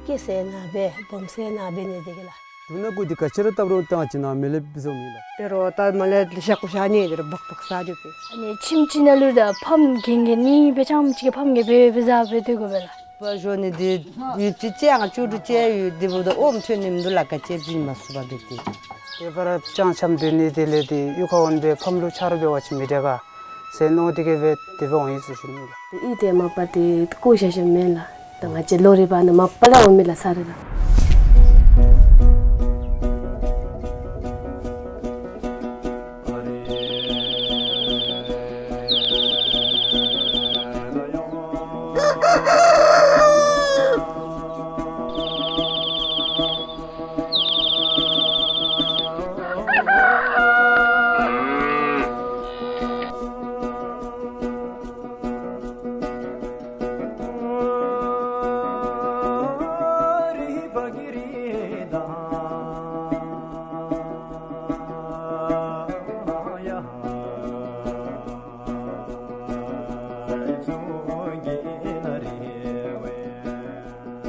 སྐྱེ་ས་ནཱ་འབད་སྦོམ་ས་ནཱ་འབད་ནི་དེ་གིས་ལགས། དུག་སྣ་གུ་འདི་ག་ཅི་ར་བཏབ་རུང་བཏང་ཅི་ན་མེ་ལེབ་བཟོ་མི་ལགས། དེ་རུང་ད་མ་ལེ་ཤ་ཀུ་ཤ་ནི་དེ་རུང་སྦག་སྦག་ཟ་རྒྱུ་པས། ཨ་ནི་ཁྱིམ་ཅིག་ནང་ལུ་ད་ཕམ་གན་གན་ནི་འབད་ཆམ་ཅིག་ཕམ་གན་འབད་བཟའ་འབད་དེ་གོ་བས་ལགས། པ་ཞོ་ནི་དེ་ཡུད་ཅིག་ཅིག་ཡང་ཅུ་རུ་ཅིག་ཡུད་དེ་འབདཝ་ད་ཨོམ་ཐོན་ནི་མིན་འདུག་ལགས། ག་ཅི་བྱིན་མ་ཚུགས་པ་འདུག་སྟེ། དེ་བར་ཅང་ཆམ་དེ་ནི་དེ་ལས་དེ་གཡུས་ཁར་འོང་སྦེ་ཕམ་ལུ་ཆ་རོགས་འབད་བ་ཅིན་མི་དྲག་ག་ཟེར་མནོ་དེ་གིས་འབད་དེ་སྦེ་འོང་ཡི་ཟེར་ཞུ་ནི་ལགས། དེ་གཡུས་དེ་མ་པ་དེ་བཀོ་བཞག་བཞགཔ་མེན་ལགས། ད་ང་བཅས་ལོ་རེ་བ་ནི་མ་པ་ལས་འོང་མི་ལགས་ས་རེ་ལགས།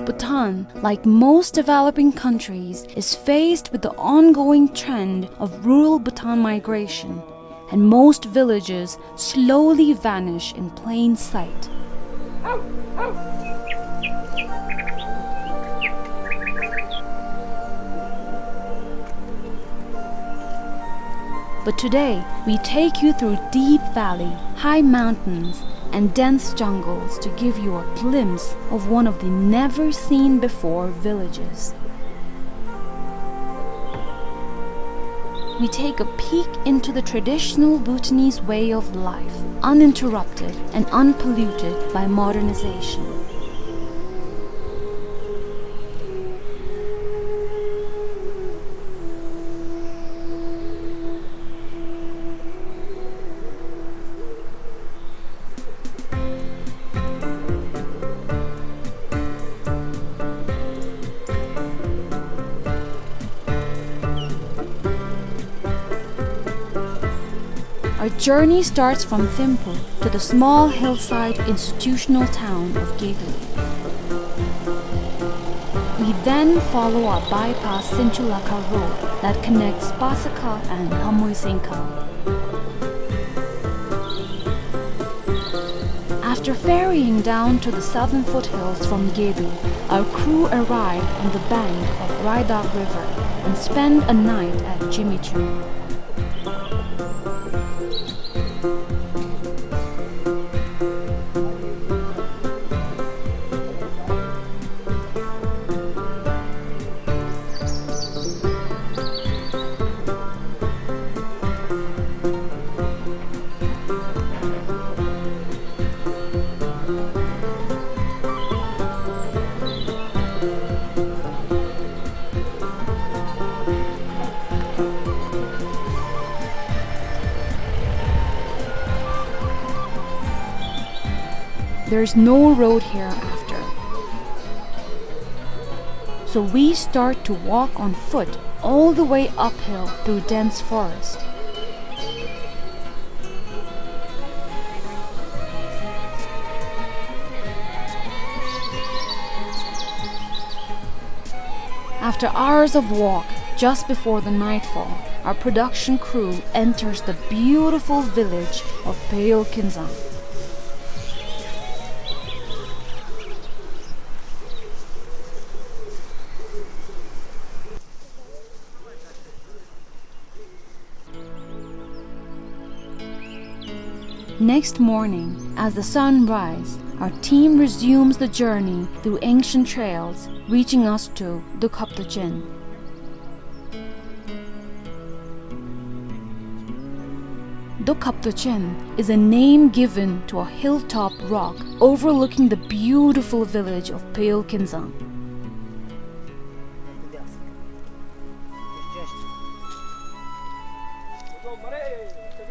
Bhutan, like most developing countries, is faced with the ongoing trend of rural Bhutan migration, and most villages slowly vanish in plain sight. But today, we take you through deep valley, high mountains, and dense jungles to give you a glimpse of one of the never-seen-before villages. We take a peek into the traditional Bhutanese way of life, uninterrupted and unpolluted by modernization. Our journey starts from Thimphu to the small hillside institutional town of Gedu. We then follow a bypass Sinchulakha road that connects Pasakha and Hamoisenkha. After ferrying down to the southern foothills from Gedu, our crew arrive on the bank of Raidak River and spend a night at Jimichung. There's no road here after. So we start to walk on foot all the way uphill through dense forest. After hours of walk, just before the nightfall, our production crew enters the beautiful village of Peyol Kinzang. Next morning, as the sun rise, our team resumes the journey through ancient trails, reaching us to Dukhaptochen. Dukhaptochen is a name given to a hilltop rock overlooking the beautiful village of Peyol Kinzang.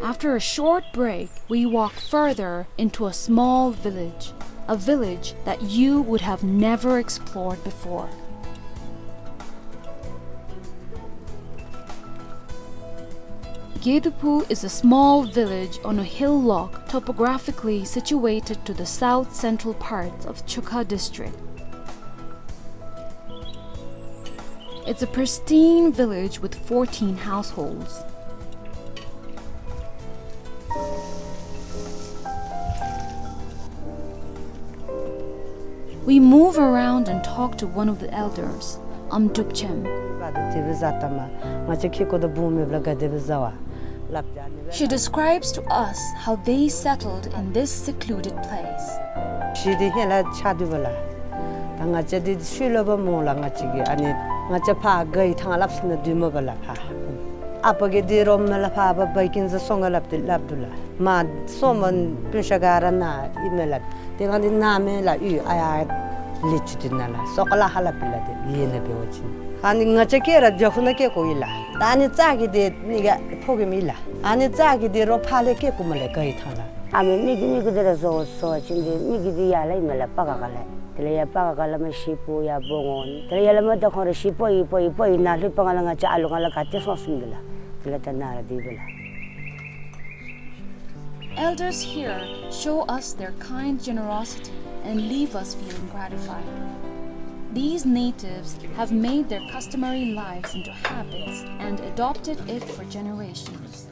After a short break, we walk further into a small village, a village that you would have never explored before. Geduphu is a small village on a hillock topographically situated to the south-central parts of Chukha district. It's a pristine village with fourteen households. We move around and talk to one of the elders, Amdrupchem. She describes to us how they settled in this secluded place. ཤི་དེ་ཧེ་ལ་ཆ་དུ་བ་ལ། ད་ང་བཅས་འདི་ཤུལ་ལོ་བ་མོ་ལ་ང་བཅས་ཀྱི་ཨ་ནི་ང་བཅས་ཕ་གི་ཐང་ལབ་སི་ན་དུས་མོ་བ་ལ་ཕ། ཨ་པ་གི་འདི་རོམ་མ་ལ་ཕ་བ་བའི་ཀིན་ཟ་སོང་ག་ལབ་དེ་ལབ་དུ་ལ། མ་སོ་མོན་པུན་ཤ་ག་ར་ན་ཨི་མེ་ལ། དེ་གང་འདི་ན་མེ་ལ་ཡུ་ཨ་ཡ་ལི་ཆུ་དུ་ན་ལ་སོ་ཀ་ལ་ཧ་ལ་པི་ལ་དེ་ཡེ་ན་བེ་བ་ཅིན། ཨ་ནི་ང་བཅས་ཀྱི་ར་ཇ་ཁུ་ན་ཀེ་ཀོ་ཡི་ལ། ད་ཨ་ནི་ཙ་གི་དེ་ནི་ག་ཕོ་གི་མི་ལ། ཨ་ནི་ཙ་གི་དེ་རོ་ཕ་ལེ་ཀེ་ཀུ་མ་ལེ་ག་ཡི་ཐང་ལ། ཨ་མི་མི་གི་མི་གི་དེ་ར་སོ་སོ་ཅིན་དེ་མི་གི་དེ་ཡ་ལ་ཡི་མེ་ལ་པ་ག་ག་ལ། དེ་ལ་ཡ་པ་ག་ག་ལ་མ་ཤི་པོ་ཡ་བོ་ངོ་ནི། དེ་ལ་ཡ་ལ་མ་ད་ཁོང་ར་ཤི་པོ་ཡི་པོ་ཡི་པོ་ཡི་ན་ལྷུ་པ་ང་ལ་ང་བཅས་ཨ་ལུ་ང་ལ་ག་ཏེ་སོང་སིམ་གི་ལ། དེ་ལ་ད་ན་ར་དེ་བི་ལ། Elders here show us their kind generosity and leave us feeling gratified. These natives have made their customary lives into habits and adopted it for generations.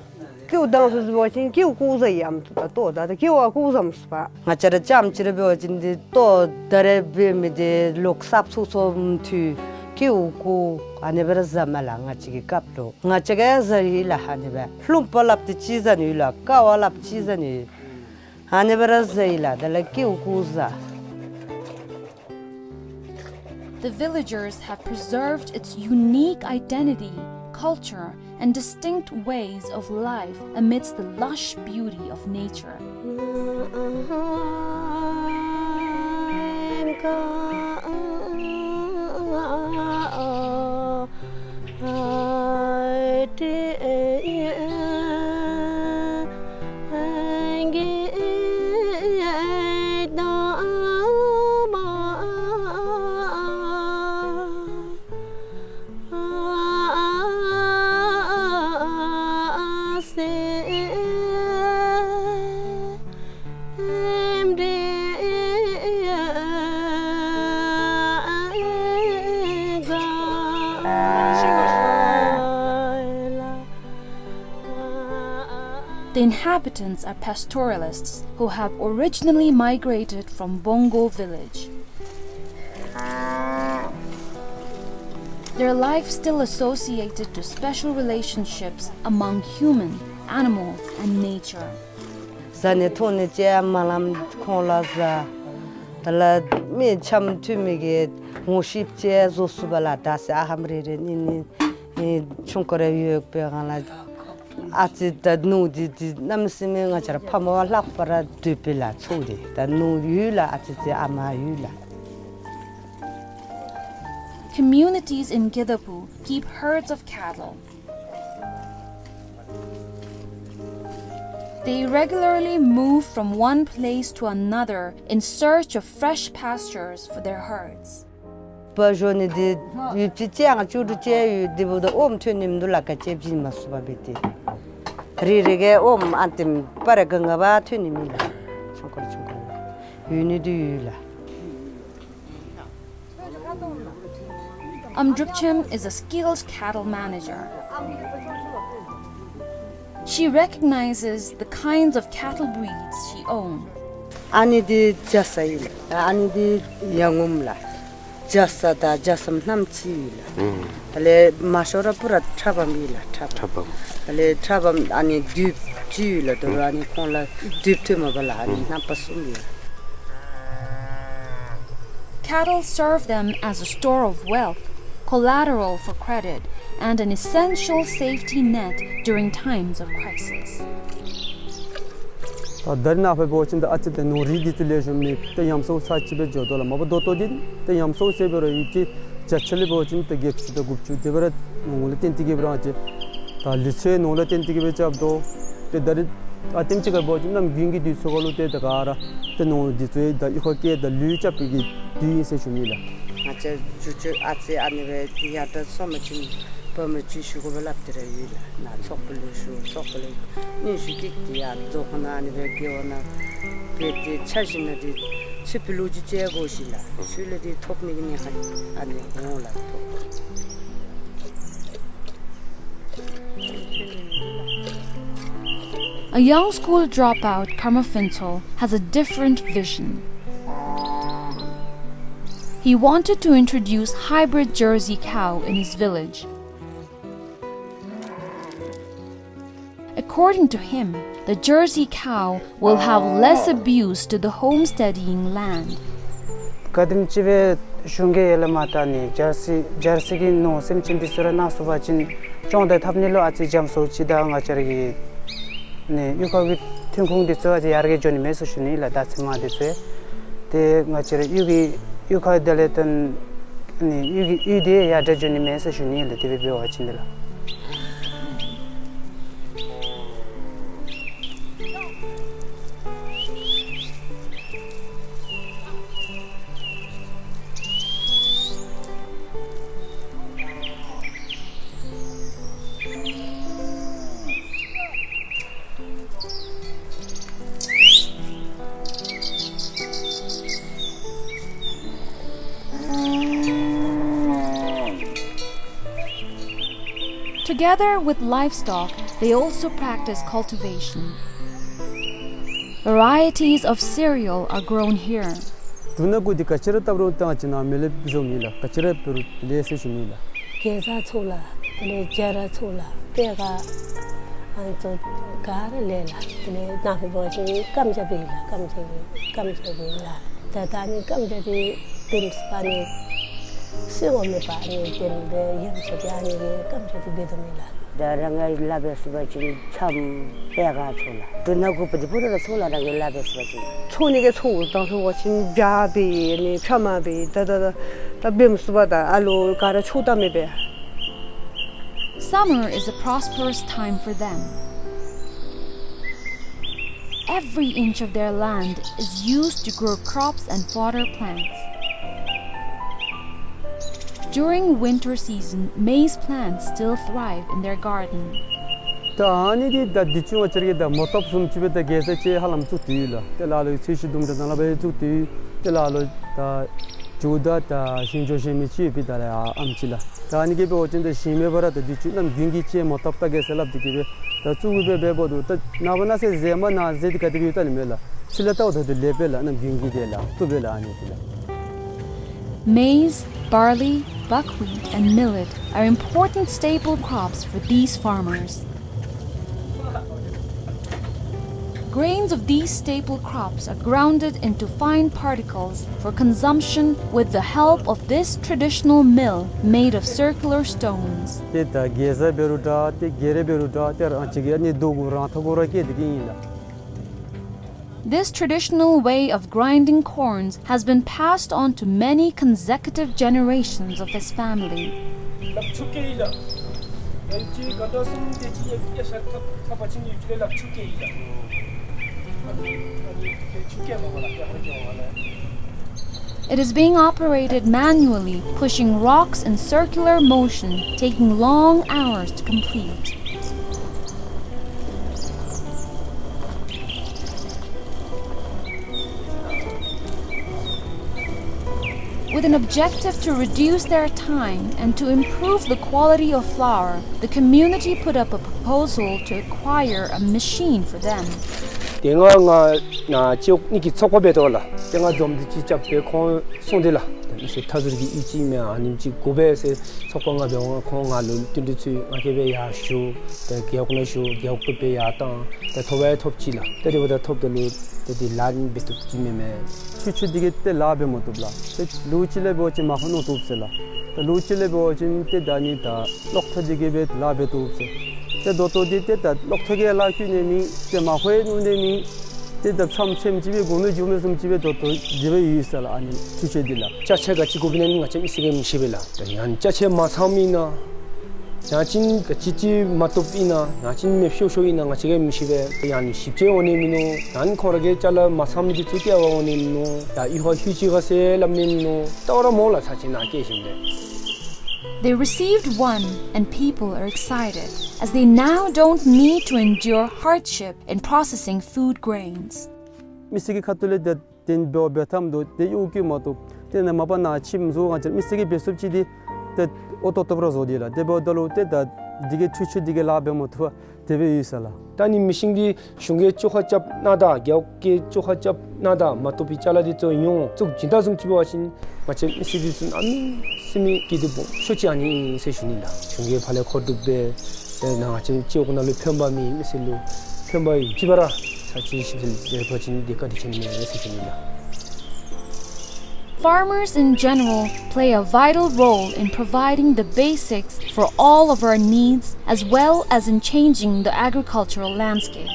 ཀེའུ་དང་སུ་སུ་བ་ཅིན་ཀེའུ་ཀུ་ཟ་ཡམ་སུ་ད་ཏོ་ད་ད་ཀེའུ་ཨ་ཀུ་ཟམ་སུ་པ། ང་བཅས་ར་ཅམ་ཅི་ར་བ་ཅིན་དེ་ཏོ་ད་རེ་བེ་མི་དེ་ལོག་སབ་སུ་སོམ་ཐུ་ཀེའུ་ཀུ་ཨ་ནེ་བེ་ར་ཟ་མ་ལ་ང་བཅས་ཀྱི་སྐབས་ལོ། ང་བཅས་ཀྱི་ཟ་ཡི་ལ་ཧ་ནེ་བེ། ལྷུམ་པ་ལབ་དེ་ཅི་ཟ་ནུ་ལ་ཀ་བ་ལབ་ཅི་ཟ་ནུ། ཨ་ནི་སྦེ་ར་བཟའ་ཡི་ལགས། དེ་ལས་ཀེའུ་ཀུ་བཟའ། The villagers have preserved its unique identity, culture, and distinct ways of life amidst the lush beauty of nature. The inhabitants are pastoralists who have originally migrated from Bongo village. Their life still associated to special relationships among human, animals, and nature. བཟའ་ནི་འཐུང་ནི་ཅིག་མ་ལངམ་ཁོང་ལུ་བཟའ། དེ་ལས་མི་འཆམ་མཐུན་མི་གི་ངོ་ཤེསཔ་ཅིག་བཟོ་ཚུགས་པས་ལགས། ད་ཟེར་ཨ་ཧམ་རེ་རེ་གཉིས་གཉིས་ཨེ་ཆུང་ཀུ་རེ་ཡོད་པའི་སྒང་ལས་ཨ་ཙི་དང་ནུ་འདི་འདི་གནམ་མེད་ས་མེད་ང་བཅས་ར་ཕ་མ་བ་ལྷག་པར་འདོད་པས་ལགས། ཚའོ་འདི་ད་ནུ་ཡོད་ལགས། ཨ་ཙི་ཙི་ཨ་མ་ཡོད་ལགས། Communities in Gedapu keep herds of cattle. They regularly move from one place to another in search of fresh pastures for their herds. སྦ་བཞོ་ནི་འདི་ཡུདཔ་ཅིག་ཅིག་ཡང་བཅུ་དྲུག་ཅིག་ཡོད། དེ་འབདཝ་ད་ཨོམ་ཐོན་ནི་མིན་འདུག་ལགས། ག་ཅི་བྱིན་མ་ཚུགས་པ་འབད་དེ། རེ་རེ་གིས་ཨོམ་ཨ་ཏིམ་སྤར་ར་ག་ང་བ་ཐོན་ནི་མེད་ལགས། ཆུང་ཀུ་ཆུང་ཀུ་ཡོད་ནི་འདི་ཡོད་ལགས། Amdrupchem is a skilled cattle manager. She recognizes the kinds of cattle breeds she owns. ཨ་ནི་འདི་རྒྱ་བཟའ་ཨིན་ལགས། ཨ་ནི་འདི་ཡ་ངོམ་ལགས། རྒྱ་བཟའ་དང་རྒྱ་བཟའམ་རྣམ་གཅིག་ཨིན་ལགས། ཨུམ། དེ་ལས་མ་ཤོར་ར་པུ་ར་ཁྲ་བམ་ཨིན་ལགས། ཁྲ་བམ། ཁྲ་བམ། དེ་ལས་ཁྲ་བམ་ཨ་ནི་དུདཔ་ཅིག་ཨིན་ལགས། དོ་རུང་ཨུམ་ཨ་ནི་ཁོང་ལུ་དུདཔ་ཐོནམ་མས་ལགས། ཨ་ནི་ཨུམ་རྣམ་པ་གསུམ་ཨིན། Cattle serve them as a store of wealth, collateral for credit, and an essential safety net during times of crisis. ད་ད་རིས་ནངས་པ་འབད་བ་ཅིན་ད་ཨ་ཙི་ཏེ་ནོར་རིགས་འདི་ཚུ་ལེགས་ཤོམ་མེད། ཏེ་ཉམས་སྲུང་ཚར་གཅིག་སྦེ་འགྱོ་དོ་ལགས། མ་པ་ད་ལྟོ་འདི་ཏེ་ཉམས་སྲུང་ཟེར་བ་ར་ཡོད་ཀྱི་བརྒྱ་ཆ་ལས་འབད་བ་ཅིན་ཏེ་བརྒྱད་ཅུ་དང་དགུ་བཅུ་དེ་སྦེ་ར་ནོར་ལུ་བརྟེན་ཏེ་གིས་སྦེ་ར་ཅིག་ད་ལུས་ཚེ་ནོར་ལུ་བརྟེན་ཏེ་གིས་སྦེ་རྐྱབ་དོ། ཏེ་ད་རིས་ཨ་ཏེམ་ཅིག་ཁར་འབད་བ་ཅིན་གནམ་དགུན་གྱི་དུས་ཚོད་ཁར་ལུ་ཏེ་ད་ག་ར་ཏེ་ནོར་འདི་ཚུ་ད་གཡུས་ཁར་བསྐྱལ་ད་ལུད་རྐྱབ་པའི་གི་དུས་ཨིན་ཟེར་ཞུ་ནི་ལགས། ང་བཅས་ཇོ་ཇོ་ཨ་ཙི་ཨ་ནི་སྦེ་ཡར་དྲག་སོང་པ་ཅིན་བུམོ་ཅིག་ཞུ་དགོ་པས་སླབ་སྟེ་ར་ཡོད་ལགས། ནཱ་ཚོགས་པ་ལུ་ཞུ། ཚོགས་པ་ལུ་གནོན་ཤུགས་བསྐྱེད་དེ་ཡར་རྫོང་ཁ་ནང་ཨ་ནི་སྦེ་རྒེད་འོག་ནང་སྦེ་ཏེ་འཆར་གཞི་ནང་འདི་ཚུད་པའི་ལོ་རྒྱུས་ཅིག་དགོ་ཞིན་ལགས། ཚུད་ལས་འདི་ཐོབ་ནི་གི་ནི་ཧ་ཨ་ནི་འོང་ལགས། A young school dropout, Karmaphintsol, has a different vision. He wanted to introduce hybrid Jersey cow in his village. According to him, the Jersey cow will have less abuse to the homesteading land. ག་དེམ་ཅིག་སྦེ་གཞུང་གིས་ཡར་ལས་མར་ད་ཨ་ནི་ཇར་སི་ཇར་སི་གི་ནོར་སེམས་ཅན་འདི་ཚུ་ར་གནང་ཚུགས་པ་ཅིན་སྐྱོང་དང་འཐབ་ནི་ལུ་ཨ་ཙི་འཇམ་སུ་ཅིག་དང་ང་བཅས་ར་གི་ནི་གཡུས་ཁ་གི་ཐོན་ཁུངས་འདི་ཚུ་ཨ་ཙི་ཡར་རྒྱས་འགྱོ་ནི་མས་ཟེར་ཞུ་ནི་ལགས། ད་ཚེར་མ་འདི་ཚུ་ཏེ་ང་བཅས་ར་གཡུས་ཀྱི་གཡུས་ཁ་དེ་ལས་ཏེ་ནི་གཡུས་ཀྱི་གཡུས་འདི་ཡར་དྲག་འགྱོ་ནི་མས་ཟེར་ཞུ་ནི་ལགས། དེ་སྦེ་འབད་བ་ཅིན་འདི་ལགས། Together with livestock, they also practice cultivation. Varieties of cereal are grown here. འབྲུ་སྣ་དགུ་འདི་ག་ཅི་ར་བཏབ་རུང་ད་ང་བཅས་ནཱ་མེ་ལེན་བཟོ་མི་ལགས། ག་ཅི་ར་འབད་རུང་ལེགས་ཟེར་ཞུ་ནི་ལགས། གེ་ཛ་ཚུ་ལགས། དེ་ལས་སྦྱར་ཚུ་ལགས། པད་དཀར། ཨ་ནི་ཚུ་ག་ར་ལས་ལགས། དེ་ལས་ནཱ་ཧེ་འབད་བ་ཅིན་སྐམ་ཆ་འབད་ཡི་ལགས། སྐམ་ཆ་འབད་སྐམ་ཆ་འབད་ཡི་ལགས། ད་ད་ཨ་ནི་སྐམ་ཆ་འདི་བེམ་སུ་པ་ནི་སོ་ངོ་མེད་པ་ཨ་ནི་དེ་ལས་ཡང་ཆ་འདི་ཨ་ནི་གི་སྐམ་ཆ་འདི་འབད་དོ་མེན་ལགས། ད་རང་གིས་ལཱ་འབད་ཚུགས་པ་ཅིན་ཆམ་པེ་ག་ཚོ་ལགས། འབྲུ་སྣ་དགུ་པོ་འདི་ཕུ་ར་ར་ཚོ་ལགས། རང་གིས་ལཱ་འབད་ཚུགས་པ་ཅིན། ཚོ་ནི་གི་ཚོ་དང་ཚོ་བ་ཅིན་བྱ་འབད་ནི་ཕྱ་མ་འབད་ད་ད་ད་ད་བེམ་སུ་པ་ད་ཨ་ལོ་ག་ར་ཆུ་ད་མེད་པས། Summer is a prosperous time for them. Every inch of their land is used to grow crops and fodder plants. During winter season, maize plants still thrive in their garden. ད་ཨ་ནི་འདི་ད་འདི་ཚུ་ང་བཅས་ར་གིས་ད་མོ་ཏོབ་བཟུམ་ཅིག་སྦེ་ད་གེ་ཟ་ཅིག་ཧ་ལམ་བཙུགས་ཏེ་ཡོད་ལགས། ཏེ་ལ་ལུ་ཚོས་གཞི་དུམ་གྲ་ནང་ལུ་སྦེ་བཙུགས་ཏེ་ཡོད། ཏེ་ལ་ལུ་ད་ཇོ་བདག་ད་ཞིང་ཇོ་ཞིང་མི་ཅིག་ཡོད་པས། ད་ལགས་ཨ་ཨམ་ཅིག་ལགས། ད་ཨ་ནི་གིས་འབད་བ་ཅིན་ད་ཞིང་མེད་པར་ད་འདི་ཚུ་གནམ་དགུན་གྱི་ཅིག་མོ་ཏོབ་ད་གེ་ཟ་སླབ་སྟེ་གིས་སྦེ་ད་བཙུགས་སྦེ་འབདཝ་ད་ད་ནངས་པ་གནངས་ཚེ་ཟེར་མ་གནང་ཟེར་ཏེ་ག་དེ་སྦེ་ཡོད་ད་ནི་མེད་ལགས། ཚེ་ལས་ད་འོ་ད་དུ་ལེགས་པས་ལགས། གནམ་དགུན་གྱི་དེ་ལགས་བཏུབ་པས་ལགས། ཨ་ནི་དེ་ལགས། Maize, barley, buckwheat, and millet are important staple crops for these farmers. Grains of these staple crops are grounded into fine particles for consumption with the help of this traditional mill made of circular stones. ཏེ་ད་གེ་ཟ་འབད་རུང་འདྲ། ཏེ་གེ་རེ་འབད་རུང་འདྲ། ཏེ་རང་ཅིག་གིས་ཨ་ནི་རྡོ་གུ་རང་ཐག་གུ་ར་བཀལ་ཏེ་གི་ཨིན་ལགས། This traditional way of grinding corns has been passed on to many consecutive generations of his family. It is being operated manually, pushing rocks in circular motion, taking long hours to complete. With an objective to reduce their time and to improve the quality of flour, the community put up a proposal to acquire a machine for them. དེ་སྔ་ང་ནཱ་ཅིག་ནི་གི་ཚོགས་པ་འབད་དོ་ལགས། དེ་སྔ་འཛོམས་འདུ་ཅིག་རྐྱབ་སྦེ་ཁོང་གསུངས་ཏེ་ལགས། ཏེ་མི་སེར་མཐའ་ཟུར་གྱི་ཨིན་ཅི་མེན་ཨ་ནེམ་ཅིག་དགོ་པས་ཟེར་ཚོགས་པ་ནང་འབད་འོང་། ཁོང་ང་ལུ་བསྟུན་གྲོས་ཚུ་ང་གིས་སྦེ་ཡར་ཞུ། ཏེ་རྒེད་འོག་ནང་ཞུ། རྒེད་འོག་གིས་སྦེ་ཡར་བཏང་། ཏེ་ཐོབ་ཡང་ཐོབ་ཅི་ལགས། ཏེ་དེ་འབདཝ་ད་ཐོབ་ད་ལུ་ཏེ་འདི་ལཱ་འབད་བཏུབ་ཅི་མེན་མས། ཆུ་ཆུ་འདི་གིས་ཏེ་ལཱ་འབད་མ་བཏུབ་ལགས། ཏེ་ལོ་གཅིག་ལས་འབད་བ་ཅིན་མར་ཕབ་གནང་བཏུབ་ཟེར་ལགས། ཏེ་ལོ་གཅིག་ལས་འབད་བ་ཅིན་ཏེ་ད་ནི་ད་གློག་ཐག་འདི་གིས་སྦེ་ལཱ་འབད་བཏུབ་ཟེར། ཏེ་ད་ལྟོ་འདི་ཏེ་ད་གློག་ཐག་གིས་ལཱ་བཀོལ་ནི་མེད། ཏེ་མར་ཕབ་གནང་ནི་མེད། ཏེ་ད་ཕྱམ་ཕྱམ་ཅིག་སྦེ་དགོ་མི་འགྱོ་མི་བཟུམ་ཅིག་སྦེ་ད་ལྟོ་དེ་སྦེ་ཡོད་ཟེར་ལགས། ཨ་ནི་ཆུ་ཆུ་འདི་ལགས། ཅ་ཆས་ག་ཅི་དགོཔ་ཨིན་ན་ང་བཅས་མི་སེར་གྱིས་མི་ཤེས་པས་ལགས། ད་ཡང་ཅ་ཆས་མ་ཚངམ་ཨིན་ན། ཡང་ཅིན་ག་ཅི་ཅིག་མ་བཏུབ་ཨིན་ན། ཡང་ཅིན་མེདཔ་ཤོར་ཤོརཝ་ཨིན་ན་ང་བཅས་ཀྱིས་མི་ཤེས་པས། ཡང་ནི་ཞིབ་དཔྱད་འོང་ནི་མིན་ནུག། ཡང་ཁོང་ར་གི་ཅ་ལ་མ་ཚངམ་འདི་ཚུ་བསྐྱལ་བར་འོང་ནི་མིན་ནུག། ཡང་ཡུལ་ཁར་ལྷོད་ཅི་ག་ཟེར་སླབ་ནི་མིན་ནུག། ད་ར་མོ་ལགས་ཚར་ཅིག་ནཱ་བསྐྱལ་ཞིནམ་ལས། They received one, and people are excited, as they now don't need to endure hardship in processing food grains. མི་སེར་གྱི་ཁ་ཐུག་ལས་ཏེ་དེ་འབདཝ་འབད་ཐངས་འདི་ཏེ་གཡོ་སྒྱུ་མ་བཏུབ། ཏེ་ནཱ་མ་པ་ནཱ་ཁྱིམ་བཟོ་ང་བཅས་མི་སེར་གྱིས་འབད་ཚུགསཔ་ཅིག་འདི་ཏེ་ཨོ་ཏོག་ཏོ་སྦེ་ར་བཟོ་སྟེ་ལགས། དེ་འབདཝ་ད་ལུ་ཏེ་ད་འདི་གིས་ཆུ་ཆུ་འདི་གིས་ལཱ་འབད་མ་བཏུབ་པར་དེ་སྦེ་ཡོད་ཟེར་ལགས། ད་ནི་མི་ཤིན་འདི་གཞུང་གིས་བཅོ་ཁ་རྐྱབ་གནང་ད་རྒེད་འོག་གིས་བཅོ་ཁ་རྐྱབ་གནང་ད་མ་བཏུབ་པའི་ཅ་ལ་འདི་ཚུ་ཡོངས་བཙུགས་བྱིན་ད་བཟུམ་ཅིག་འབད་བ་ཅིན་ང་བཅས་མི་སེར་འདི་ཚུ་གནམ་མེད་ས་མེད་སྐྱིད་སྡུག་སྦོམ་ཤོས་ཅིག་ཨ་ནི་ཨིན་ཟེར་ཞུ་ནི་ལགས། གཞུང་གིས་ཕར་ལས་མཁོ་སྒྲུབ་འབད་ཏེ་ནཱ་ང་བཅས་སྤྱི་འོག་ནང་ལུ་ཕན་པ་མེད། མི་སེར་ལུ་ཕན་པ་ཡོད་ཅི་པ་ར་ཚར་ཅིག་ཞིབ་འཚོལ་མཛད་པ་ཅིན་འདི་བཀའ་དྲིན་ཆེ་ནི་མས་ཟེར་ཞུ་ནི་ལགས། Farmers in general play a vital role in providing the basics for all of our needs, as well as in changing the agricultural landscape.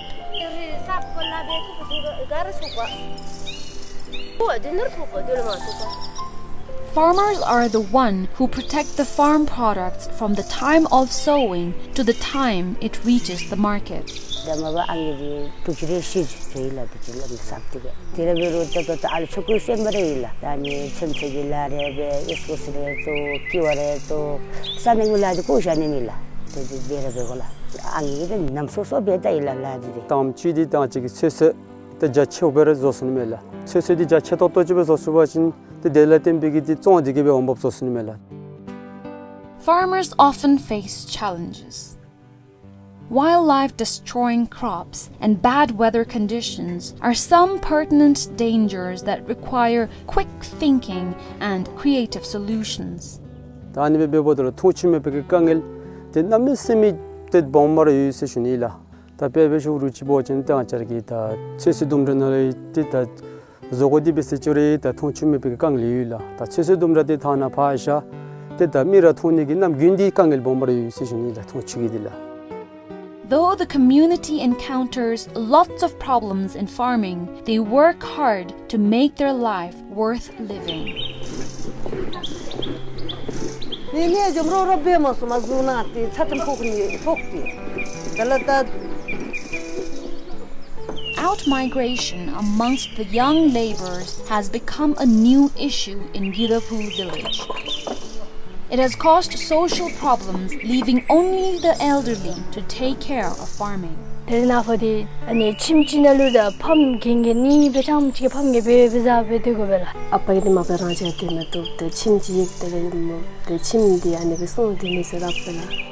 Farmers are the one who protect the farm products from the time of sowing to the time it reaches the market. ད་མ་པ་ཨང་རྒས་འདི་དྲུག་ཅུ་རེ་བཞི་ཅིག་ཡོད་ལགས། དྲུག་ཅུ་ལས་མི་ཟད་དེ་སྦེ། དེ་ར་འབད་རུང་ད་ད་ད་ཨ་ལུ་ཆོ་ག་གསན་པ་ར་ཡོད་ལགས། ད་ནི་ཚོད་བསྲེ་གི་ལཱ་རེ་འབད། ཨིས་ཀོ་སི་རེ་བཙུགས། སྐྱི་བ་རེ་བཙུགས། ས་གནས་ཀྱི་ལཱ་འདི་བཀོ་བཞག་ནི་མེད་ལགས། དེ་འདི་འབད་ར་འབད་དགོ་ལགས། ཨང་རྒས་འདི་ནམ་སོ་སོ་འབད་ད་ཡོད་ལགས་ལཱ་འདི་རེ། དང་པ་ཅིག་འདི་ད་ཅིག་གི་ཚོད་བསྲེ་ཏེ་རྒྱ་ཆེཝ་སྦེ་ར་བཟོ་ཚུགས་ནི་མས་ལགས། ཚོད་བསྲེ་འདི་རྒྱ་ཆེ་ཏོག་ཏོ་ཅིག་སྦེ་བཟོ་ཚུགས་པ་ཅིན་ཏེ་དེ་ལས་བརྟེན་པའི་གི་ཏེ་བཙོང་འདི་གིས་སྦེ་འོང་འབབ་བཟོ་ཚུགས་ནི་མས་ལགས། Farmers often face challenges. Wildlife destroying crops and bad weather conditions are some pertinent dangers that require quick thinking and creative solutions. ད་ཨ་ནི་སྦེ་འབདཝ་ད་ལུ་འཐུང་ཆུ་མེད་པའི་གི་དཀའ་ངལ་འདི་གནམ་མེད་ས་མེད་ཏེ་སྦོམ་སྦེ་ར་ཡོད་ཟེར་ཞུ་ནི་ལགས། ད་དཔེ་འབད་ཞུ་རུང་ཅིག་འབད་བ་ཅིན་ད་ང་བཅས་ར་གི་ད་ཚོད་བསྲེ་ལྡུམ་ར་ནང་ལས་ཏེ་ད་བཟོ་བཀོད་འདི་འབད་ཟེར་ཅི་རུང་ད་མཐོང་ཆོས་མེད་པའི་གི་དཀའ་ངལ་ཡོད་ལགས། ད་ཚོད་བསྲེ་ལྡུམ་ར་འདི་ཐང་ནང་ཕར་བཞག་སྟེ་ད་མི་ར་མཐོང་ནི་གི་ནམ་རྒྱུན་འདི་དཀའ་ངལ་སྦོམ་ར་ཡོད་ཟེར་ཞུ་ནི་ལགས། མཐོང་ཆོས་ཀྱི་འདི་ལགས། Though the community encounters lots of problems in farming, they work hard to make their life worth living. ནི་ནི་འཇམ་རོ་རོ་འབད་མ་སོང་མ་བཟུང་ན་ཏེ་ཚ་ཏམ་ཕོག་ནི་ཕོག་སྟེ། ད་ལ་ད། Outmigration amongst the young laborers has become a new issue in Gidaphu village. It has caused social problems, leaving only the elderly to take care of farming. དེ་ནང་ཕར་འདི་ཨ་ནི་ཁྱིམ་གཅིག་ནང་ལུ་ད་ཕམ་རྒན་རྒས་གཉིས་སྦེ་ཆམ་གཅིག་ཕམ་རྒས་སྦེ་སྦེ་བཟའ་སྦེ་སྡོད་དགོ་པས་ལགས། ཨ་པ་གིས་འདི་མ་པ་རང་བཞག་སྡོད་མ་བཏུབ། ཏེ་ཁྱིམ་གཅིག་ཡོད་དེ་ལས་མོ་ཏེ་ཁྱིམ་འདི་ཨ་ནི་སྦེ་སོང་སྡོད་ནི་ཟེར་སླབ་པས་ལགས།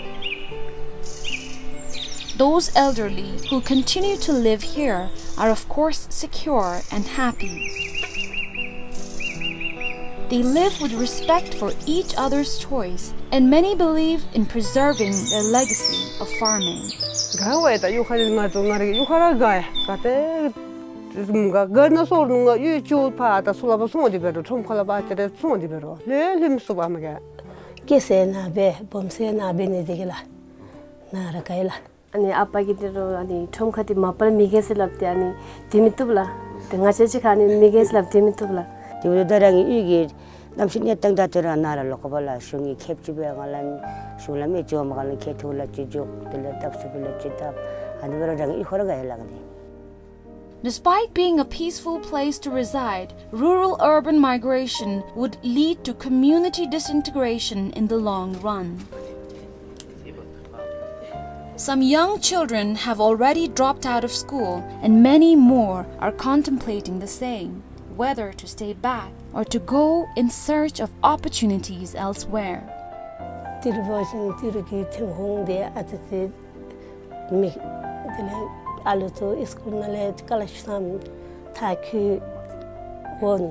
Those elderly who continue to live here are of course secure and happy. They live with respect for each other's choice, and many believe in preserving their legacy of farming. དགའ་བས། ད་གཡུས་ཁ་ལས་ང་ཚུ་ང་རའི་གཡུས་ཁར་ར་དགའ་ཡ། ག་ཏེ་དགའ་དགའ་ན་སོང་ང་གཡུས་ཅིག་ཕར་ད་ཚུར་ལུ་ཕར་སོང་སྟེ་འབད་རུང་ཁྲོམ་ཁ་ལུ་ཕར་ཅིག་ར་སོང་སྟེ་འབད་རུང་ལྷོད་ལྷོདཔ་སོང་པ་མ་ག། སྐྱེས་ས་ནཱ་འབད་སྦོམ་ས་ནཱ་འབད་ནི་འདི་གིས་ལགས་ནཱ་ར་དགའ་ཡི་ལགས། ཨ་ནི་ཨ་པ་གིས་འདི་རུ་ཨ་ནི་ཁྲོམ་ཁ་འདི་མ་པ་ལས་མི་རྒས་ཟེར་སླབ་སྟེ་ཨ་ནི་སྡོད་མི་བཏུབ་ལགས། ཏེ་ང་བཅས་ཅིག་ཁར་ཨ་ནི་མི་རྒས་ཟེར་སླབ་སྡོད་མི་བཏུབ་ལགས། དེ་འབདཝ་ད་རང་གི་གཡུས་ཀྱི་གནམ་གཤིས་གནས་སྟངས་དང་དེ་ར་ནཱ་ར་ལོག་དགོ་པས་ལགས། གཞུང་གིས་ཁེབ་ཅིག་འབད་ག་ལགས། གཞུང་ལས་མི་ཅིག་འོངམ་ག་ལགས། ཁེ་ཐུག་ལགས་ཅིག་འཇོག། དེ་ལས་བཏབ་ཚུགས་པས་ལགས་ཅིག་བཏབ། ཨ་ནི་འབད་རུང་རང་གི་གཡུས་ཁར་ར་དགའ་ཡི་ལགས་ཏེ། Despite being a peaceful place to reside, rural-urban migration would lead to community disintegration in the long run. Some young children have already dropped out of school, and many more are contemplating the same, whether to stay back or to go in search of opportunities elsewhere. ཏི་རུ་འབད་བ་ཅིན་ཏི་རུ་གི་ཐོན་ཁུངས་འདི་ཨ་ཙི་ཙི་མེད། དེ་ལས་ཨ་ལུ་ཚུ་སི་ཀུལ་ནང་ལས་ཀ་ལ་ཤི་སམ་མཐར་འཁྱོལ་འོང་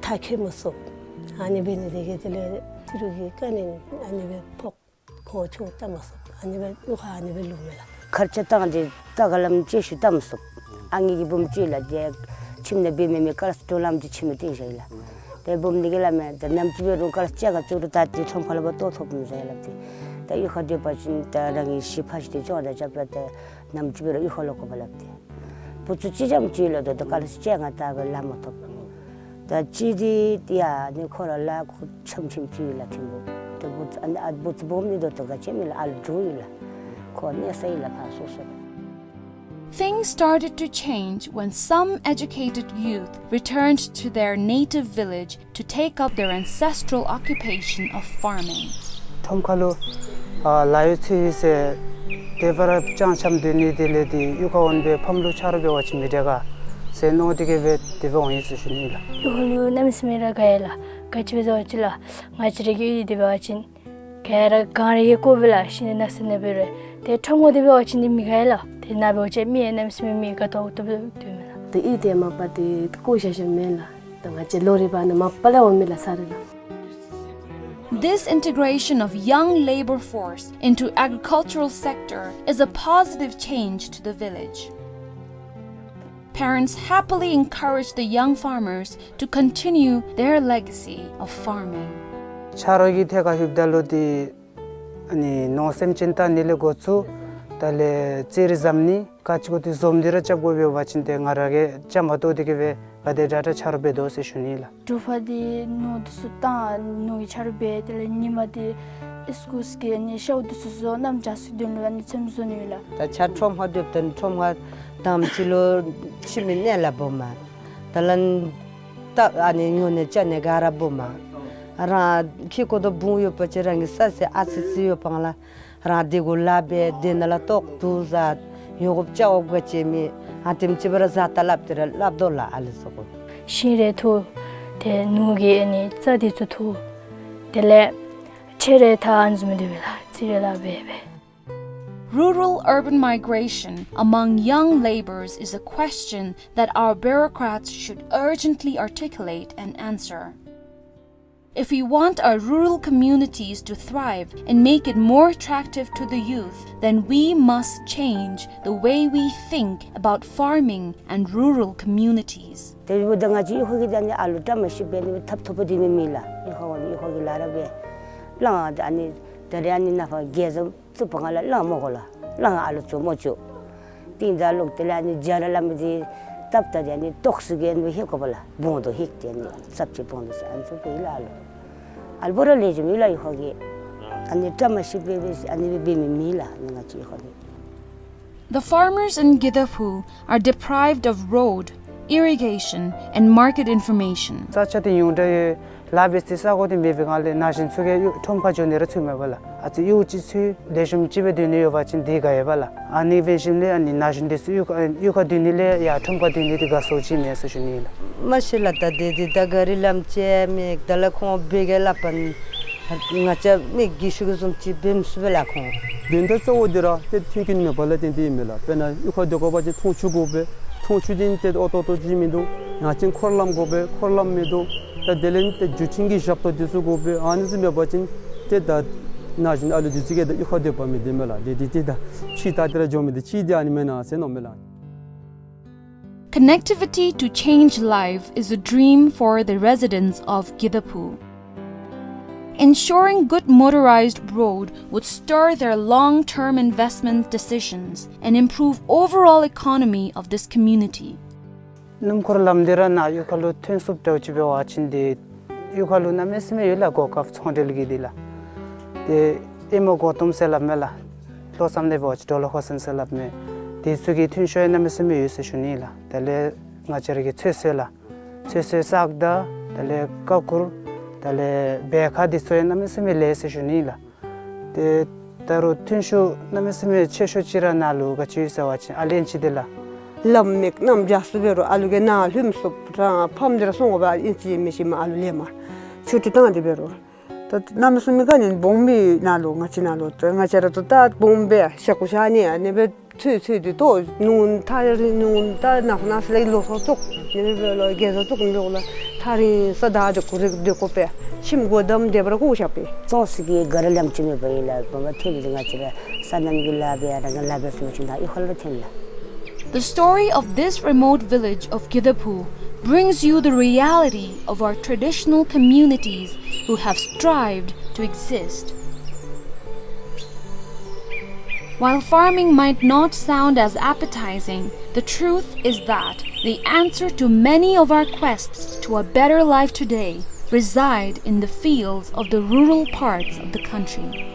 མཐར་འཁྱོལ་མ་ཚུགས། ཨ་ནི་འབད་ནི་དེ་གིས་དེ་ལས་ཏི་རུ་གི་དཀའ་ངལ་ཨ་ནི་སྦེ་ཕོག། ཁོང་ཆོས་བལྟ་མ་ཚུགས། ཨ་ནི་སྦེ་གཡུས་ཁར་ཨ་ནི་སྦེ་ལུས་མས་ལགས། ཁར་ཆ་བཏང་སྟེ་ད་ག་ལམ་ཅིག་ཤུལ་བལྟ་མ་ཚུགས། ཨ་ནི་གི་བུམོ་ཅིག་ལགས་ཏེ་ཁྱིམ་ནང་འབད་མི་མེད། ཀ་ལཱསི་འགྲོ་ལམ་ཅིག་ཁྱིམ་ནང་སྟོན་བཞག་ཡི་ལགས། ཏེ་བུམོ་འདི་གིས་སླབ་མས། ད་ནམ་ཅིག་འབད་རུང་ཀ་ལཱསི་བཅར་ག་བཅུག་རུང་ད་ཏེ་ཁྲོམ་ཁ་ལུ་ཕར་གཏོར་ཐོབ་མི་ཟེར་ལགས་ཏེ། ད་གཡུས་ཁར་སྡོད་པ་ཅིན་ད་རང་གི་གཞི་ཕ་གཞིས་འདི་བཅོ་ད་རྐྱབ་ལགས་ཏེ། ནམ་ཅིག་འབད་རུང་གཡུས་ཁར་ལོག་དགོ་པས་ལགས་ཏེ། བུ་ཚུ་གཅིག་རྐྱངམ་ཅིག་ལགས། ད་ད་ཀ་ལཱསི་བཅར་ག་ད་སྦེ་ལཱ་མ་ཐོབ། ད་གཅིག་འདི་ཡ་ནི་ཁོ་ར་ལཱ་ཁུ་ཆམ་ཆམ་ཅིག་ཡོད་ལགས་ཐིམ་པོ། ད་བུ་ཚུ་ཨ་ནི་ཨ་བུ་ཚུ་སྦོམ་ནི་ད་ལྟོ་ག་ཅི་མེད་ལགས། ཨ་ལུ་འགྱོ་ཡི་ལགས། ཁོ་གནས་ས་ཡོད་ལགས་ཕར་སོ་སོ། Things started to change when some educated youth returned to their native village to take up their ancestral occupation of farming. ཁྲོམ་ཁ་ལུ་ཨ་ལཱ་ཡོད་ཚེ་ཡོད་ཟེར་དེ་སྦེ་ར་རྐྱངམ་རྐྱངམ་སྡོད་ནི་དེ་ལས་ཏེ་གཡུས་ཁར་འོང་སྦེ་ཕམ་ལུ་ཆ་རོགས་འབད་བ་ཅིན་མི་དྲག་ག་ཟེར་མནོ་སྟེ་གིས་སྦེ་དེ་སྦེ་འོང་ཡི་ཟེར་ཞུ་ནི་ལགས། གཡུས་ཁ་ལུ་གནམ་མེད་ས་མེད་ར་དགའ་ཡི་ལགས། ག་ཅི་སྦེ་ཟེར་བ་ཅིན་ལགས་ང་བཅས་ར་གི་གཡུས་འདི་འབད་བ་ཅིན་ག་ར་གངས་རི་གིས་བསྐོར་བས་ལགས། ཤིང་ནགས་གནག་ས་ནང་འབད་རུང་། ཏེ་ཁྲོམ་ཁ་འདི་འབད་བ་ཅིན་འདི་མི་དགའ་ཡི་ལགས། ཏེ་ནཱ་འབད་བ་ཅིན་མི་གནམ་མེད་ས་མེད་མི་དགའ་ཏོག་ཏོ་སྦེ་སྡོད་མས་ལགས། ཏེ་གཡུས་འདི་མ་པ་འདི་བཀོ་བཞག་བཞགཔ་མེན་ལགས། ཏེ་ང་བཅས་ལོ་རེ་བ་ནི་མ་པ་ལས་འོང་མི་ལགས་ས་རེ་ལགས། This integration of young labor force into agricultural sector is a positive change to the village. Parents happily encourage the young farmers to continue their legacy of farming. ཆ་རོགས་ཀྱི་ཐད་ཁར་ཞུཝ་ད་ལུ་ཏེ་ཨ་ནི་ནོར་སེམས་ཅན་བལྟ་ནི་ལས་འགོ་བཙུགས། དེ་ལས་ཙེ་རིལ་བཟུམ་ནི་ག་ཅི་གོ་ཏེ་འཛོམས་ཏེ་ར་རྐྱབ་དགོ་པས། འབད་བ་ཅིན་ཏེ་ང་ར་གིས་རྐྱངམ་གཏོགས་ཏེ་གིས་སྦེ་ག་དེ་དྲག་དྲག་ཆ་རོགས་འབད་དོ་ཟེར་ཞུ་ནི་ལགས། དྲོ་པ་འདི་ནོར་འདི་ཚུ་བཏང་ནོར་གྱི་ཆ་རོགས་འབད། དེ་ལས་ཉིནམ་འདི་ཨིས་ཀུལ་གི་ཨ་ནི་ཤཝ་འདི་ཚུ་བཟོ། གནམ་བྱཱར་ཚུ་དོན་ལུ་ཨ་ནི་ཚེམ་བཟོ་ནི་ཡོད་ལགས། ད་ཆ་ཁྲོམ་ཁར་སྡོདཔ་ད་ཁྲོམ་ཁར་དང་པ་ཅིག་ལུ་ཁྱིམ་གྱི་གནས་ལ་སྦོམ་མས། དེ་ལས་ད་ཨ་ནི་ཉོ་ནི་བཙོང་ནི་ག་ར་སྦོམ་མས། རང་ཁྱིམ་གུ་དོ་སྦུག་ཡོད་པ་ཅིན་རང་གི་ས་ཟེར་ཨ་ཙི་ཙི་ཡོདཔ་ལས་རང་དེ་གུ་ལཱ་འབད། དེ་ནང་ལས་ལྟོ་དུང་བཟའ་ཡོང་དགོཔ་བཅའ་དགོཔ་ག་ཅི་མེད། ཨ་དེམ་ཅིག་སྦེ་ར་བཟའ་ད་སླབ་སྟེ་ར་སླབ་དོ་ལགས་ཨ་ལུ་ཚུ་གུ། ཤིང་རེ་འཐུ། ཏེ་ནོར་གྱི་ཨ་ནི་རྩྭ་འདི་ཚུ་འཐུ། དེ་ལས་ཆུ་རེ་འཐག། ཨ་ནི་བཟུམ་སྡོད་པས་ལགས། ཙེ་རིལ་ལཱ་འབད་འབད། Rural-urban migration among young labourers is a question that our bureaucrats should urgently articulate and answer. If we want our rural communities to thrive and make it more attractive to the youth, then we must change the way we think about farming and rural communities. དེ་འབདཝ་ད་ང་བཅས་གཡུས་ཁ་གི་ད་ཨ་ནི་ཨ་ལུ་བཀྲ་མ་ཤིས་པའི་ནི་ཐབ་ཐོབ་པ་འདི་མེད་མི་ལགས། གཡུས་ཁ་བ་གཡུས་ཁ་གི་ལཱ་ར་སྦེ་ལང་ད་ཨ་ནི་ད་རེས་ཨ་ནི་ནཱ་ཕར་རྒྱལ་བཟང་བཙུགས་པ་ང་ལ་ལང་མོ་གོ་ལགས། ལང་ཨ་ལུ་བཙུགས་མོ་བཅུག། ཏིང་ད་ལོག་དེ་ལས་ཨ་ནི་རྒྱ་ར་ལ་མི་འདི་སྟབས་ད་དེ་ཨ་ནི་ཏོག་སི་གི་ཨ་ནི་ཧེ་གོ་བ་ལགས། བོང་དོ་ཧེག་དེ་ཨ་ནི་སབ་ཅི་བོང་དོ་ཟེར་ཨ་ནི་ཚུ་སྦེ་ལགས། ཨ་ལུ་ཨ་ལུ་བོ་ར་ལེགས་ཤོམ་ཡོད་ལགས། གཡུས་ཁ་གི་ཨ་ནི་བཀྲ་མ་ཤིས་པའི་སྦེ་ཨ་ནི་སྦེ་འབད་མི་མེད་ལགས། ཨ་ནི་ང་བཅས་གཡུས་ཁ་གི། The farmers in Gidaphu are deprived of road, irrigation, and market information. ས་ཆ་འདི་ཉུང་དྲགས་ཡོད། ལཱ་འབད་སའི་ས་གོ་འདི་མེད་པའི་སྒང་ལས་ན་གཞོན་ཚུ་གིས་ཁྲོམ་ཁར་འགྱོ་ནི་ར་ཚུགས་མེད་པས་ལགས། ཨ་ཙི་གཡུས་ཅིག་ཚུ་ལེགས་ཤོམ་ཅིག་སྦེ་སྡོད་ནི་ཡོད་པ་ཅིན་འདི་དགའ་ཡོདཔ་ལགས། ཨ་ནི་འབད་ཞིནམ་ལས་ཨ་ནི་ན་གཞོན་འདི་ཚུ་གཡུས་ཁ་གཡུས་ཁར་སྡོད་ནི་ལས་ཡར་ཁྲོམ་ཁར་སྡོད་ནི་འདི་དགའ་སོ་ཅིག་མས་ཟེར་ཞུ་ནི་ལགས། མ་གཞི་ལགས་ད་དེ་འདི་ད་ག་རི་ལམ་ཅིག་མེད། དེ་ལས་ཁོང་འབད་གེ་སླབ་པ་ནི་ང་བཅས་མི་རྒས་ཤོས་ཀྱིས་བཟུམ་ཅིག་འབད་མི་ཚུགས་པས་ལགས་ཁོང་། དོན་དག་གཙོ་བོ་འདི་ར་ཏེ་མཐུན་རྐྱེན་མེད་པ་ལས་བརྟེན་ཏེ་ཨིན་མས་ལགས། དཔེར་ན་གཡུས་ཁར་སྡོད་དགོ་པ་ཅིན་འཐུང་ཆུ་དགོ་པས། འཐུང་ཆུ་འདི་ཏེ་ཨོ་ཏོ་ཏོ་ཅིག་མིན་འདུག། ཡང་ཅིན་འཁོར་ལམ་དགོ་པས། འཁོར་ལམ་མིན་འདུག། ད་དེ་ལས་ཏེ་བརྒྱུད་འཕྲིན་གྱི་ཞབས་ཏོག་འདི་ཚུ་དགོ་པས། ཨ་ནི་ཚུ་མེད་པ་ཅིན་ཏེ་ད་ན་གཞོན་ཨ་ལུ་འདི་ཚུ་གིས་ད་གཡུས་ཁར་སྡོད་པ་མི་བདེ་མས་ལགས། དེ་འདི་ཏེ་ད་ཕྱི་ད་དེ་ར་འགྱོ་མི་འདི་ཅིག་འདི་ཨ་ནི་མེན་ན་ཟེར་མནོཝ་མས་ལགས། Connectivity to change life is a dream for the residents of Gidaphu. Ensuring good motorized road would stir their long-term investment decisions and improve overall economy of this community. སྣུམ་འཁོར་ལམ་འདི་ར་ནཱ་གཡུས་ཁ་ལུ་ཐོན་ཚུགསཔ་འདྲཝ་ཅིག་འབད་བ་ཅིན་འདི་གཡུས་ཁ་ལུ་གནམ་མེད་ས་མེད་ཡོད་ལགས། གོ་སྐབས་ཚོང་འབྲེལ་གྱི་འདི་ལགས། ཏེ་ཨེ་མ་གོ་ཏོམ་ཟེར་སླབ་མས་ལགས། ལྷོ་མཚམས་ནང་འབད་བ་ཅིན་གྲོ་ལོག་ཧོ་སན་ཟེར་སླབ་མས། དེ་ཚུ་གི་ཐོན་ཤུགས་ཡང་གནམ་མེད་ས་མེད་ཡོད་ཟེར་ཞུ་ནི་ལགས། དེ་ལས་ང་བཅས་ར་གི་ཚོད་བསྲེ་ལགས། ཚོད་བསྲེ་སག་དང་དེ་ལས་ཀ་ཀུར་དེ་ལས་སྦལ་ཁ་འདི་ཚུ་ཡང་གནམ་མེད་ས་མེད་ལེགས་ཟེར་ཞུ་ནི་ལགས། ཏེ་ད་རུང་ཐོན་ཤུགས་གནམ་མེད་ས་མེད་ཆེ་ཤོས་ཅིག་ར་ནཱ་ལུ་ག་ཅི་ཡོད་ཟེར་བ་ཅིན་ཨ་ལན་ཅིག་འདི་ལགས། ལམ་མེད་གནམ་རྒྱ་སུ་འབད་རུང་ཨ་ལུ་གིས་ནཱ་ལྷོདཔ་ཚུགསཔ་ར་ཕམ་འདི་ར་སོང་དགོ་པས། ཨིན་ཅི་མིན་ཅི་མ་ཨ་ལུ་ལེན་མ་ཆུ་ཏི་བཏང་སྟེ་འབད་རུང་། ད་གནམ་མེད་ས་མེད་ག་ནི་བོང་བུ་ནཱ་ལུ་ང་བཅས་ནཱ་ལུ་ད་ང་བཅས་ར་ད་ད་བོང་བུ་ཤ་ཁུ་ཤ་ནི་ཨ་ནི་སྦེ་ཚུད་ཚུད་དེ་ཏོ་ནུ་ཐ་རི་ནུ་ད་ནཱ་ཧོ་ནཱ་ས་ལས་ལོ་ཐོག་ཐོག་ནི་སྦེ་ལོ་རྒྱལ་ཚོགས་ཐོག་ནི་ལོ་ལ་ཐ་རི་ས་ད་འདི་ཁུ་རི་འདི་ཁོ་པས་ཁྱིམ་སྒོ་བསྡམས་སྡོད་པར་ཁུ་ཤ་པས། ཙོང་སི་གི་ག་ར་ལམ་ཅིག་མེད་པ་ཨིན་ལགས། བོང་བུ་ཐོན་ཏེ་ང་བཅས་ར་སོ་ནམ་གྱི་ལཱ་འབད་ཡ་ར་ང་ལཱ་འབད་ཚུགས་པ་ཅིན་ད་གཡུས་ཁ་ལུ་ཐོན་ལགས། The story of this remote village of Gidaphu brings you the reality of our traditional communities who have strived to exist. While farming might not sound as appetizing, the truth is that the answer to many of our quests to a better life today reside in the fields of the rural parts of the country.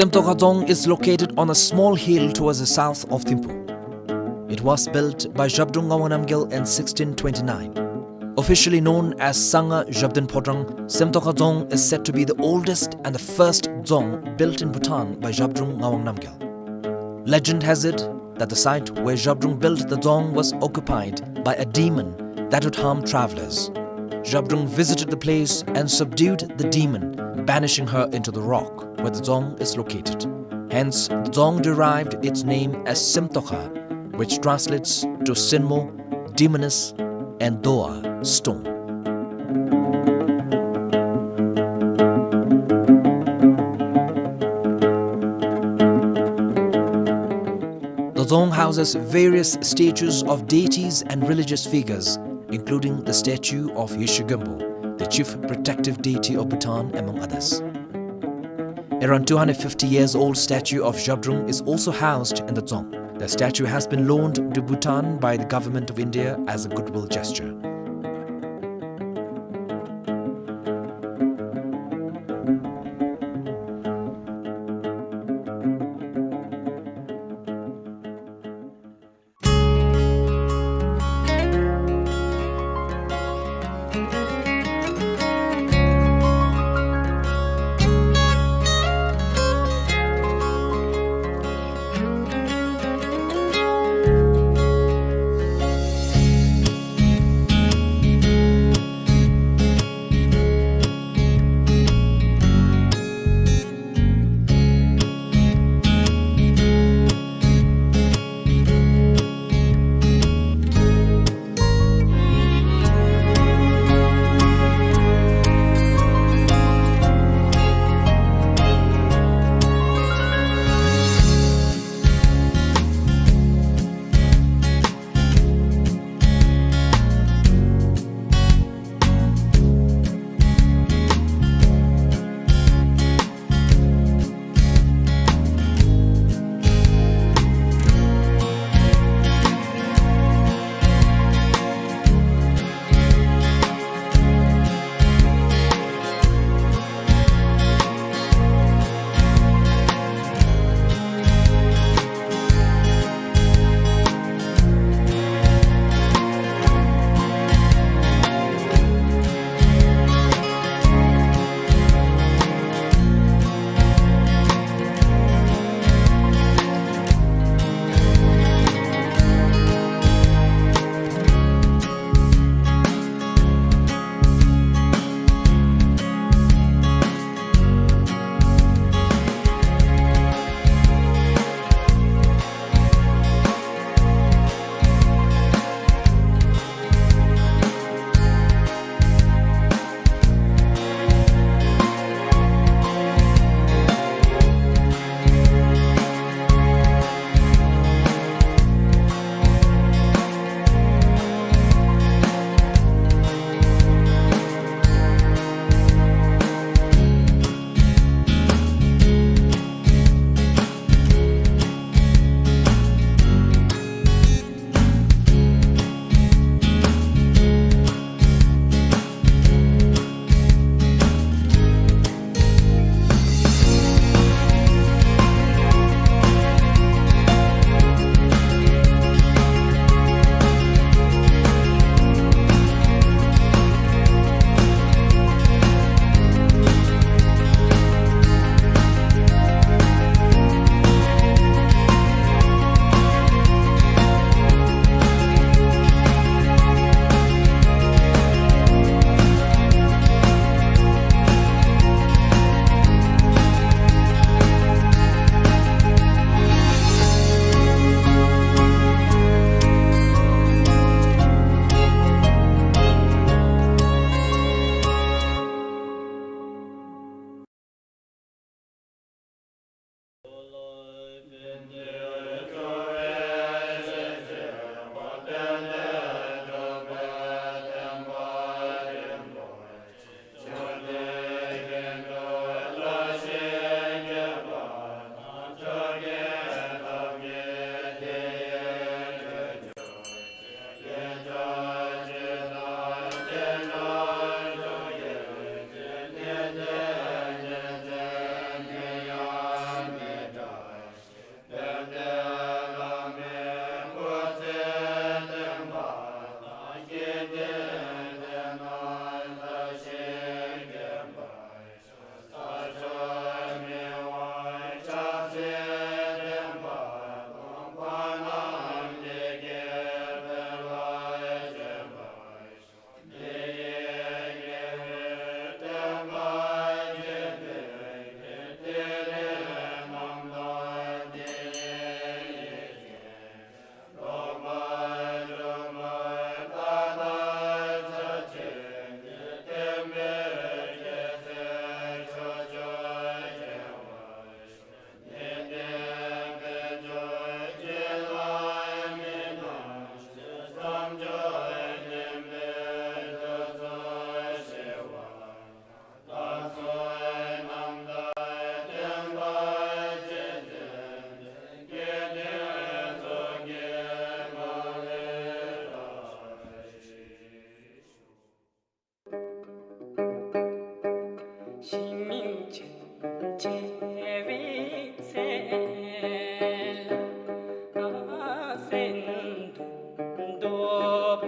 Semtokha Dzong is located on a small hill towards the south of Thimphu. It was built by Zhabdrung Ngawang Namgyal in sixteen twenty-nine. Officially known as Sangha Zhabdrung Phodrang, Semtokha Dzong is said to be the oldest and the first dzong built in Bhutan by Zhabdrung Ngawang Namgyal. Legend has it that the site where Zhabdrung built the dzong was occupied by a demon that would harm travelers. Zhabdrung visited the place and subdued the demon, banishing her into the rock where the dzong is located. Hence, the dzong derived its name as Semtokha, which translates to Senmo, demoness, and Doa, stone. The dzong houses various statues of deities and religious figures, including the statue of Yeshe Gönpo, the chief protective deity of Bhutan, among others. Around two hundred fifty years old statue of Zhabdrung is also housed in the dzong. The statue has been loaned to Bhutan by the Government of India as a goodwill gesture.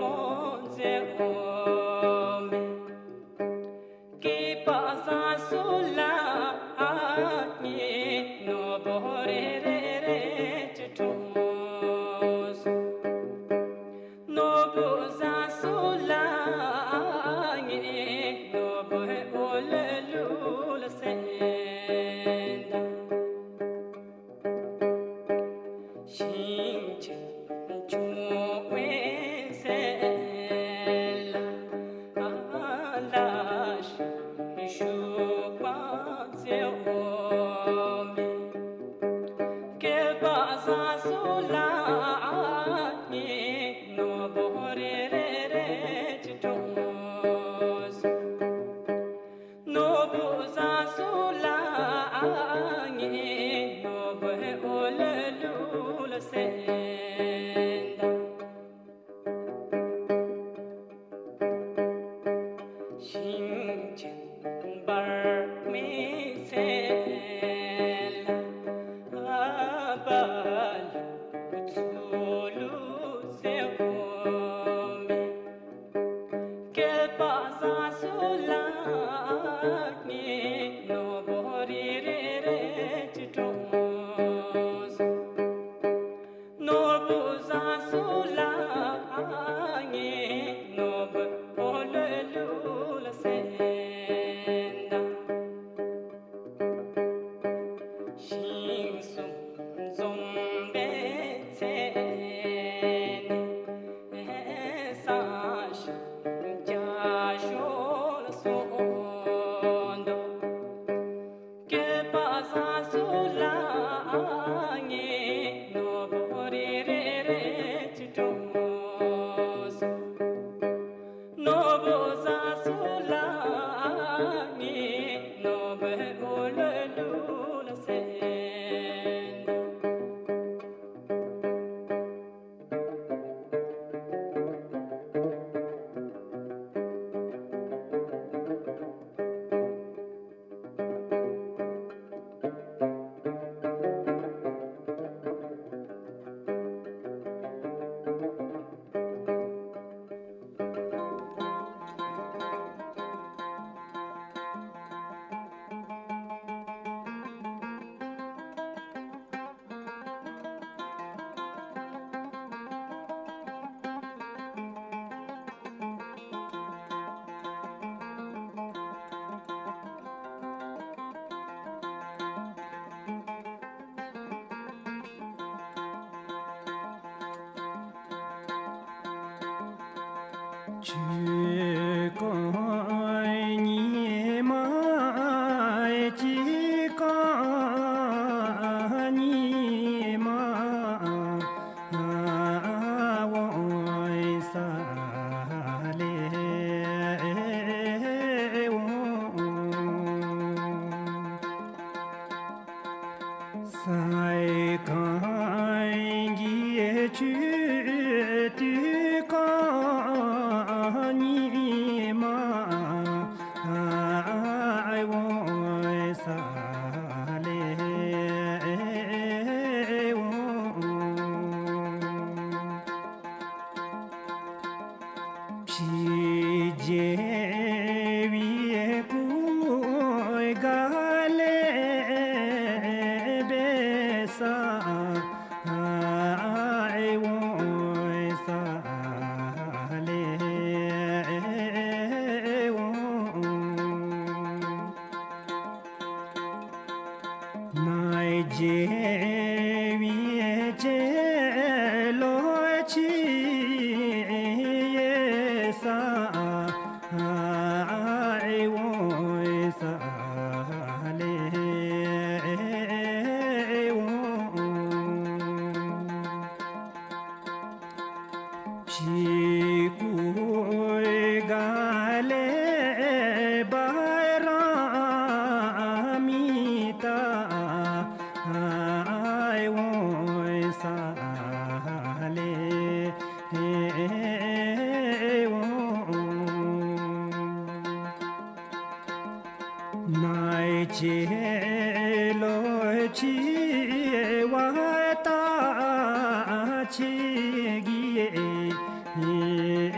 མོ་མཛད་འོང་མས། བསྐལ་པ་བཟང་སུ་ལ་ངེ་ནོར་བུ་རེ་རེ་རེ་ཅིག་འཁྲུངས་སོ། ནོར་བུ་བཟང་སུ་ལ་ངེ་ནོར་བུ་འོད་ལུ་ལུ་ལ་གསལ་མདངས། ཞིང་ཆེན་འབྱུང་བའི་ཟེར་ལ་ལ་ཞིང་བཞུགས་པ་མཛད་འོང་མས། བསྐལ་པ་བཟང་སུ་ལ་ངེ་ནོར་བུ་རེ་རེ་རེ་ཅིག་འཁྲུངས་སོ། ནོར་བུ་བཟང་སུ་ལ་ངེ་ནོར་བུ་འོད་ལུ་ལུ་ལ་གསལ་མདངས། ཞིང་ཆེན་འབར་མའི་ཚལ་ལ་བ་ལུ་ཚུ་ལུ་མཛད་འོང་མས། བསྐལ་པ་བཟང་སུ་ལ་ངེ་ནོར་བུ་རེ་རེ་རེ་ཅིག་འཁྲུངས་སོ། ནོར་བུ་བཟང་སུ་ལ་ངེ་ནོར་བུ་འོད་ལུ་ལུ་ལ་གསལ་མདངས། ཞིང་གསུམ་འཛོམས་པའི་ཚལ་ནས་ས་ཞིང་རྒྱ་ཤོག་ལ་སོགས་མདོ། བསྐལ་པ་བཟང་སུ་ལ་ངེ་ནོར་བུ་རེ་རེ་རེ་ཅིག་འཁྲུངས་སོ། ནོར་བུ་བཟང་སུ་ལ་ངེ་ནོར་བུ་འོད་ལུ་ལུ་ལ་གསལ་མདངས། ཆོས་སྐུ་ཉི་མ་གཅིག་གང་ཉི་མ་འོད་གསལ་ལས་འོང་། གསལ་གང་གི་ཆོས་དུས་གང་ཉི་མ་འོད་གསལ་ལས་འོང་། ཕྱི་རྒྱལ་བའི་གོ་ག་ལས་འབད་ས་འོད་གསལ་ལས་འོང་། ནང་རྒྱལ་བའི་སྤྱན་ལོག་ཕྱི་ཡེ་ས་འོད་གསལ་ལས་འོང་། ཕྱི་གོ་ག་ལས་པཱ་ར་མི་ཏ་འོད་གསལ་ལས་འོང་། ནང་རྒྱལ་ལོག་ཕྱི་བ་ཏ་ཕྱི་གི་ཡེ་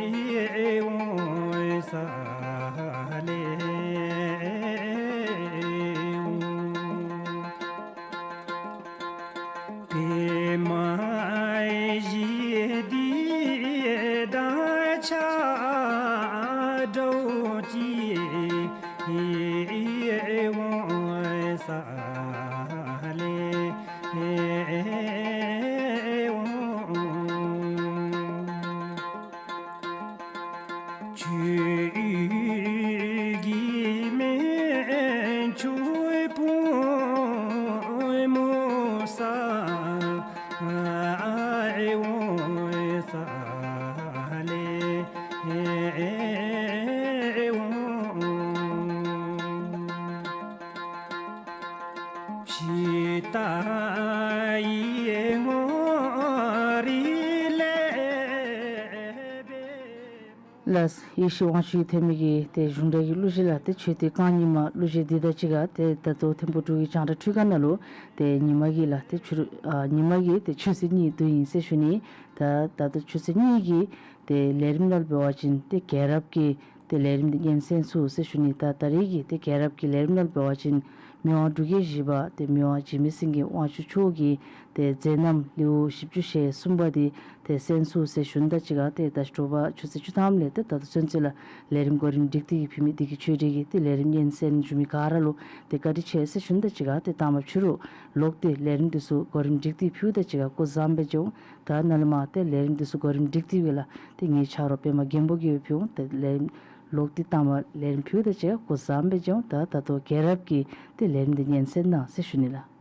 ལགས། ཡེ་ཤེས་དབང་ཕྱུག་ཐོན་མི་གི་ཏེ་གཞུང་སྒྲ་གི་གླུ་གཞས་ལགས། ཏེ་ཆོས་སྡེ་རྐང་གཉིས་མ་གླུ་གཞས་འདི་དང་གཅིག་ཁར་ཏེ་ད་ལྟོ་ཐིམ་ཕུག་འབྲུག་གི་རྒྱང་བསྒྲགས་འཕྲུལ་ཁང་ནང་ལུ་ཏེ་ཉིན་མ་གི་ལགས་ཏེ་ཆོས་ཨ་ཉིན་མ་གི་ཏེ་ཆོས་ཚན་གཉིས་བསྡུ་ཡི་ཟེར་ཞུ་ནི། ད་ད་ལྟོ་ཆོས་ཚན་གཉིས་ཀྱི་ཏེ་ལས་རིམ་ནང་འབད་བ་ཅིན་ཏེ་རྒྱལ་རབས་ཀྱི་ཏེ་ལས་རིམ་འདི་སྙན་གསན་ཚུགས་ཟེར་ཞུ་ནི། ད་ད་རེས་ཀྱི་ཏེ་རྒྱལ་རབས་ཀྱི་ལས་རིམ་ནང་འབད་བ་ཅིན་མི་དབང་འབྲུག་རྒྱལ་བཞི་པ་ཏེ་མི་དབང་འཇིགས་མེད་སེང་གེ་དབང་ཕྱུག་མཆོག་གི་ཏེ་མཛད་རྣམ་ལེའུ་བཞི་བཅུ་ཞེ་གསུམ་པ་འདི་ཏེ་གསན་ཚུགས་ཟེར་ཞུ་ནི་དང་གཅིག་ཁར་ཏེ་ད་དྲོ་པ་ཆུ་ཚོད་བཅུ་ཐམ་ལས་ཏེ་ད་ལྟོ་ཚུན་ཚོད་ལགས་ལས་རིམ་གོ་རིམ་སྒྲིག་སྟེ་གི་ཕུལ་མི་འདི་གིས་ཆོས་སྡེ་གི་ཏེ་ལས་རིམ་སྙན་གསན་ཞུ་མི་ག་ར་ལུ་ཏེ་བཀའ་དྲིན་ཆེ་ཟེར་ཞུ་ནི་དང་གཅིག་ཁར་ཏེ་ད་མ་ཕྱི་རུ་ལོག་སྟེ་ལས་རིམ་འདི་ཚུ་གོ་རིམ་སྒྲིག་སྟེ་ཕུལཝ་དང་གཅིག་ཁར་སྐུ་བཟང་སྦེ་མཇལ་འོང་། ད་ནཱ་ལས་མར་ཏེ་ལས་རིམ་འདི་ཚུ་གོ་རིམ་སྒྲིག་སྟེ་སྦེ་ལགས་ཏེ་ངེའི་ཆ་རོགས་པདྨ་རྒན་པོ་གིས་སྦེ་ཕུལ་འོང་། ཏེ་ལས་རིམ་ལོག་སྟེ་ད་མ་ལས་རིམ་ཕུལཝ་དང་གཅིག་ཁར་སྐུ་བཟང་སྦེ་མཇལ་འོང་། ད་ད་ལྟོ་རྒྱལ་རབས་ཀྱི་ཏེ་ལས་རིམ་འདི་སྙན་གསན་གནང་ཟེར་ཞུ་ནི་ལགས།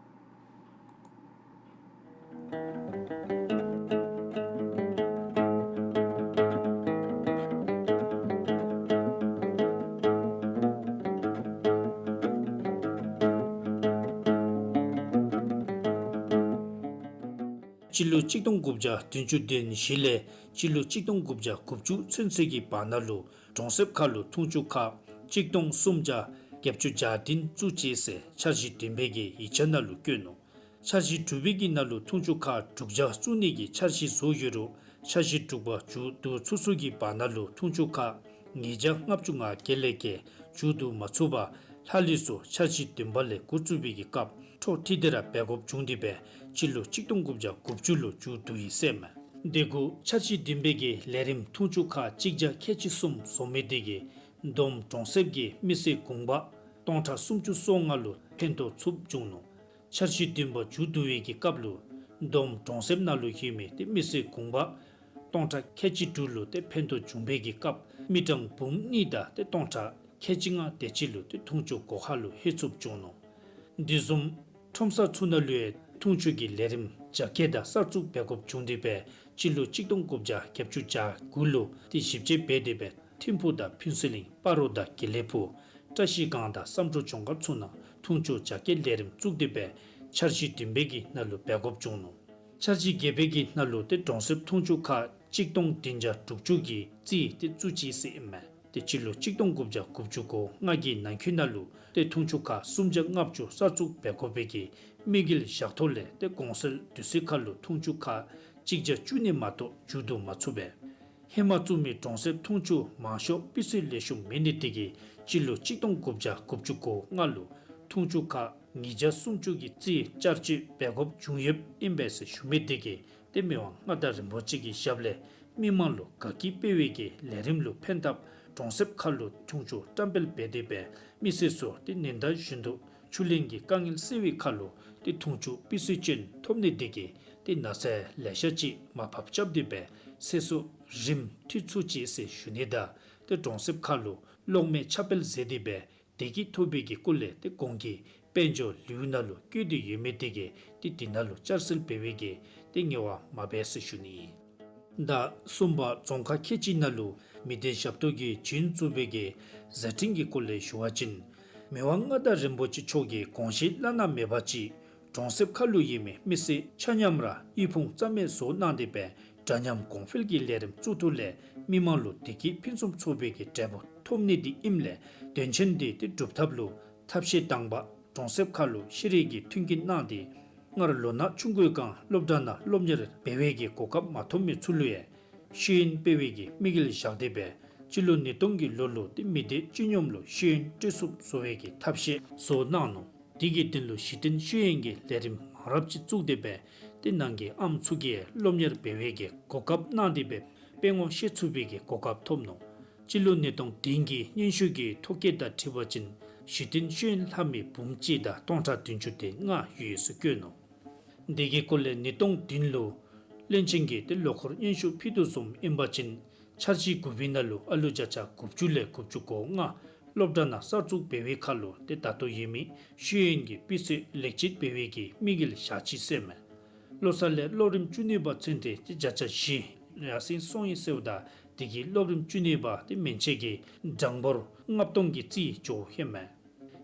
སྤྱི་ལོ་གཅིག་སྟོང་དགུ་བརྒྱ་བདུན་ཅུ་དོན་བཞི་ལས་སྤྱི་ལོ་གཅིག་སྟོང་དགུ་བརྒྱ་དགུ་བཅུ་ཚུན་ཚོད་ཀྱི་བར་ན་ལུ་གྲོང་གསེབ་ཁ་ལུ་འཐུང་ཆུ་ཁག་གཅིག་སྟོང་སུམ་བརྒྱ་བརྒྱད་ཅུ་གྱ་བདུན་བཙུགས་ཅི་ཟེར་འཆར་གཞི་བདུན་པའི་གི་ཡིག་ཆ་ནང་ལུ་བཀོད་ནུག། འཆར་གཞི་དྲུག་པའི་གི་ནང་ལུ་འཐུང་ཆུ་ཁག་དྲུག་བརྒྱ་བཙུགས་ནི་གི་འཆར་གཞི་བཟོ་ཡོད་རུང་འཆར་གཞི་དྲུག་པ་མཇུག་བསྡུ་ཚུན་ཚོད་ཀྱི་བར་ན་ལུ་འཐུང་ཆུ་ཁག་ཉིས་བརྒྱ་ལྔ་བཅུ་ང་བརྒྱད་ལས་བརྒལ་མཇུག་བསྡུ་མ་ཚུགས་པར་ལྷག་ལུས་སུ་འཆར་གཞི་བདུན་པ་ལས་འགོ་བཙུགས་པའི་གི་སྐབས་འཕྲོ་མཐུད་དེ་ར་འབད་དགོཔ་བྱུང་སྟེ་སྦེ་སྤྱི་ལོ་གཅིག་སྟོང་དགུ་བརྒྱ་དགུ་བཅུ་ལུ་མཇུག་བསྡུ་ཡི་ཟེར་མས། དེ་གུ་འཆར་གཞི་བདུན་པའི་གི་ལས་རིམ་འཐུང་ཆུ་ཁག་གཅིག་བརྒྱ་ཁལ་གཅིག་གསུམ་བཟོ་མི་དེ་གིས་བསྡོམས་གྲོང་གསེབ་ཀྱི་མི་སེར་གུང་པ་སྟོང་ཕྲག་སུམ་ཅུ་སོ་ལྔ་ལུ་ཕན་ཐོགས་ཚུགསཔ་བྱུང་ནུག། འཆར་གཞི་བདུན་པ་མཇུག་བསྡུ་བའི་གི་སྐབས་ལུ་བསྡོམས་གྲོང་གསེབ་ནང་ལུ་ཡོད་མི་ཏེ་མི་སེར་གུང་པ་སྟོང་ཕྲག་ཁལ་གཅིག་དྲུག་ལུ་ཏེ་ཕན་ཐོགས་བྱུང་བའི་གི་སྐབས་མི་གྲངས་འབུམ་གཉིས་དང་ཏེ་སྟོང་ཕྲག་ཁལ་གཅིག་ལྔ་དེ་ཅིག་ལུ་ཏེ་འཐུང་ཆུ་སྒོ་ཁ་ལུ་ལྷོད་ཚུགསཔ་བྱུང་ནུག། དེ་བཟུམ་ཁྲོམ་ས་ཚུ་ནང་ལུ་ཡང་འཐུང་ཆུ་གི་ལས་རིམ་རྒྱ་སྐྱེད་དང་གསར་བཙུགས་འབད་དགོཔ་བྱུང་སྟེ་སྦེ་སྤྱི་ལོ་གཅིག་སྟོང་དགུ་བརྒྱ་བརྒྱད་ཅུ་གྱ་དགུ་ལུ་ཏེ་ཞིབ་དཔྱད་འབད་དེ་སྦེ་ཐིམ་ཕུག་དང་ཕུན་ཚོགས་གླིང་སྤ་རོ་དང་དགེ་ལེགས་ཕུག་བཀྲ་ཤིས་སྒང་དང་བསམ་གྲུབ་ལྗོངས་མཁར་ཚུ་ནང་འཐུང་ཆུ་རྒྱ་སྐྱེད་ལས་རིམ་བཙུགས་ཏེ་སྦེ་འཆར་གཞི་བདུན་པའི་གི་ནང་ལུ་འབད་དགོཔ་བྱུང་ནུག། འཆར་གཞི་བརྒྱད་པའི་གི་ནང་ལུ་ཏེ་གྲོང་གསེབ་འཐུང་ཆུ་ཁག་གཅིག་སྟོང་བདུན་བརྒྱ་དྲུག་ཅུ་གི་རྩིས་ཏེ་བཙུགས་ཅི་ཟེར་ཨིན་མས། ཏེ་སྤྱི་ལོ་གཅིག་སྟོང་དགུ་བརྒྱ་དགུ་བཅུ་གོ་ལྔ་གི་ནང་འཁོད་ནང་ལུ་ཏེ་འཐུང་ཆུ་ཁག་སུམ་བརྒྱ་ལྔ་བཅུ་གསར་བཙུགས་འབད་དགོ་པའི་གི་དམིགས་ཡུལ་བཞག་ཐོག་ལས་ཏེ་གོང་གསལ་དུས་ཚོད་ཁ་ལུ་འཐུང་ཆུ་ཁག་གཅིག་བརྒྱ་བཅུ་ནི་མ་གཏོགས་མཇུག་བསྡུ་མ་ཚུགས་པས། ཧེ་མ་བཙུགས་མི་གྲོང་གསེབ་འཐུང་ཆུ་མང་ཤོས་སྤུས་ཚད་ལེགས་ཤོམ་མེད་ནི་དེ་གིས་སྤྱི་ལོ་གཅིག་སྟོང་དགུ་བརྒྱ་དགུ་བཅུ་གོ་ལྔ་ལུ་འཐུང་ཆུ་ཁག་ཉིས་བརྒྱ་སུམ་ཅུ་གི་རྩིས་བསྐྱར་བཅོས་འབད་དགོཔ་བྱུང་ཡོདཔ་ཨིན་པས་ཟེར་ཞུ་མི་དེ་གིས་ཏེ་མི་དབང་མངའ་བདག་རིན་པོ་ཆེ་གི་ཞབས་ལས་མི་མང་ལུ་དགའ་སྐྱིད་སྤེལ་བའི་གི་ལས་རིམ་ལུ་ཕན་ཐབས་གྲོང་གསེབ་ཁ་ལུ་འཐུང་ཆུ་བཀྲམ་སྤེལ་འབད་དེ་སྦེ་མི་སེར་ཚུ་ཏེ་ནན་ཏན་བཞིན་དུ་ཆུ་ལེན་གྱི་དཀའ་ངལ་སེལ་བའི་ཁ་ལུ་ཏེ་འཐུང་ཆུ་སྤུས་ཚད་ཅན་ཐོབ་ནི་དེ་གིས་ཏེ་ན་ཚ་ལེ་ཤ་ཅིག་མར་ཕབ་རྐྱབ་སྟེ་སྦེ་ཚེ་སྲོག་རིམ་མཐུད་ཚུགས་ཅི་ཟེར་ཞུ་ནི་དང་ཏེ་གྲོང་གསེབ་ཁ་ལུ་གློག་མེ་ཁྱབ་སྤེལ་མཛད་དེ་སྦེ་བདེ་སྐྱིད་ཐོབ་པའི་གི་སྐོར་ལས་ཏེ་གོང་གི་དཔལ་འབྱོར་ལེའུ་ནང་ལུ་བཀོད་དེ་ཡོད་མི་དེ་གིས་ཏེ་དེ་ནང་ལུ་བསྐྱར་གསོ་འབད་བའི་གི་ཏེ་ངལ་བ་མ་འབད་ཟེར་ཞུ་ནི་ཨིན། ད་གསུམ་པ་རྫོང་ཁག་ཁལ་གཅིག་ནང་ལུ་མི་སྡེ་ཞབས་ཏོག་གི་བྱིན་བཙུགས་པའི་གི་མཛད་འཕྲིན་གྱི་སྐོར་ལས་ཞུ་བ་ཅིན་མི་དབང་མངའ་བདག་རིན་པོ་ཆེ་མཆོག་གི་དགོངས་བཞེད་བླ་ན་མེད་པ་ཅིག་གྲོང་གསེབ་ཁ་ལུ་ཡོད་མི་མི་སེར་ཆ་མཉམ་ར་གཡུར་ཕུང་རྩ་མེད་བཟོ་གནང་སྟེ་སྦེ་འདྲ་མཉམ་གོང་འཕེལ་གྱི་ལས་རིམ་བཙུགས་ཐོག་ལས་མི་མང་ལུ་བདེ་སྐྱིད་ཕུན་སུམ་ཚོགས་པའི་གི་འབྲས་བུ་ཐོབ་ནི་དེ་ཨིནམ་ལས་དོན་ཆེན་དེ་ཏེ་སྒྲུབ་ཐབས་ལུ་ཐབས་ཤེས་དང་པ་གྲོང་གསེབ་ཁ་ལུ་ཤེས་རིག་གི་མཐུན་རྐྱེན་གནང་སྟེ་སྔར་ལོ་ན་ཆུང་ཀུའི་སྒང་སློབ་གྲྭ་ནང་སློབ་གཉེར་འབད་བའི་གི་གོ་སྐབས་མ་ཐོབ་མི་ཚུ་ལུ་ཡང་ཤེས་ཡོན་སྤེལ་བའི་གི་དམིགས་ཡུལ་བཞག་སྟེ་སྦེ་སྤྱི་ལོ་ཉིས་སྟོང་གི་ལོ་ལུ་ཏེ་མི་སྡེ་སྤྱི་སྙོམས་ལུ་ཤེས་ཡོན་སྤྲོད་ཚུགསཔ་བཟོ་བའི་གི་ཐབས་ཤེས་བཟོ་གནང་ནུག། དེ་གི་དོན་ལུ་གཞི་རྟེན་ཤེས་ཡོན་གྱི་ལས་རིམ་མང་རབས་ཅིག་བཙུགས་ཏེ་སྦེ་ཏེ་ནང་གི་ཨམ་ཚུ་གིས་སློབ་གཉེར་འབད་བའི་གི་གོ་སྐབས་གནང་སྟེ་སྦེ་དཔེ་ངོ་ཤེས་ཚུགས་པའི་གི་གོ་སྐབས་ཐོབ་ནུག། སྤྱི་ལོ་ཉིས་སྟོང་བདུན་གྱི་སྙན་ཞུ་གི་ཐོ་བཀོད་དང་འཁྲིལ་བ་ཅིན་གཞི་རྟེན་ཤེས་ཡོན་ལྷབ་མི་འབུམ་གཅིག་དང་སྟོང་ཕྲག་བདུན་ཅུ་དོན་ལྔ་ཡོད་ཟེར་བཀོད་ནུག། དེ་གི་སྐོར་ལས་ཉིས་སྟོང་བདུན་ལུ་བློན་ཆེན་གྱིས་ཏེ་ལོ་འཁོར་སྙན་ཞུ་ཕུལ་དོ་བཟུམ་ཨིན་པ་ཅིན་ འཆར་གཞི་དགུ་པའི་ནང་ལུ་ཨ་ལུ་བརྒྱ་ཆ་དགུ་བཅུ་ལས་དགུ་བཅུ་གོ་ལྔ་སློབ་གྲྭ་ནང་གསར་བཙུགས་འབད་བའི་ཁར་ལུ་ཏེ་ད་ལྟོ་ཡོད་མི་ཤེས་ཡོན་གྱི་སྤུས་ཚད་ལེགས་བཅོས་འབད་བའི་གི་དམིགས་ཡུལ་བཞག་ཅི་ཟེར་མས། བློ་གསར་ལས་སློབ་རིམ་བཅུ་གཉིས་པ་ཚུན་ཏེ་ཏེ་བརྒྱ་ཆ་བཞི་ཡར་སེང་སོང་ཡི་ཟེརཝ་ད་དེ་གི་སློབ་རིམ་བཅུ་གཉིས་པ་ཏེ་མན་ཆད་ཀྱི་གྲངས་འབོར་ལྔ་སྟོང་གི་རྩིས་འགྱོཝ་ཨིན་མས།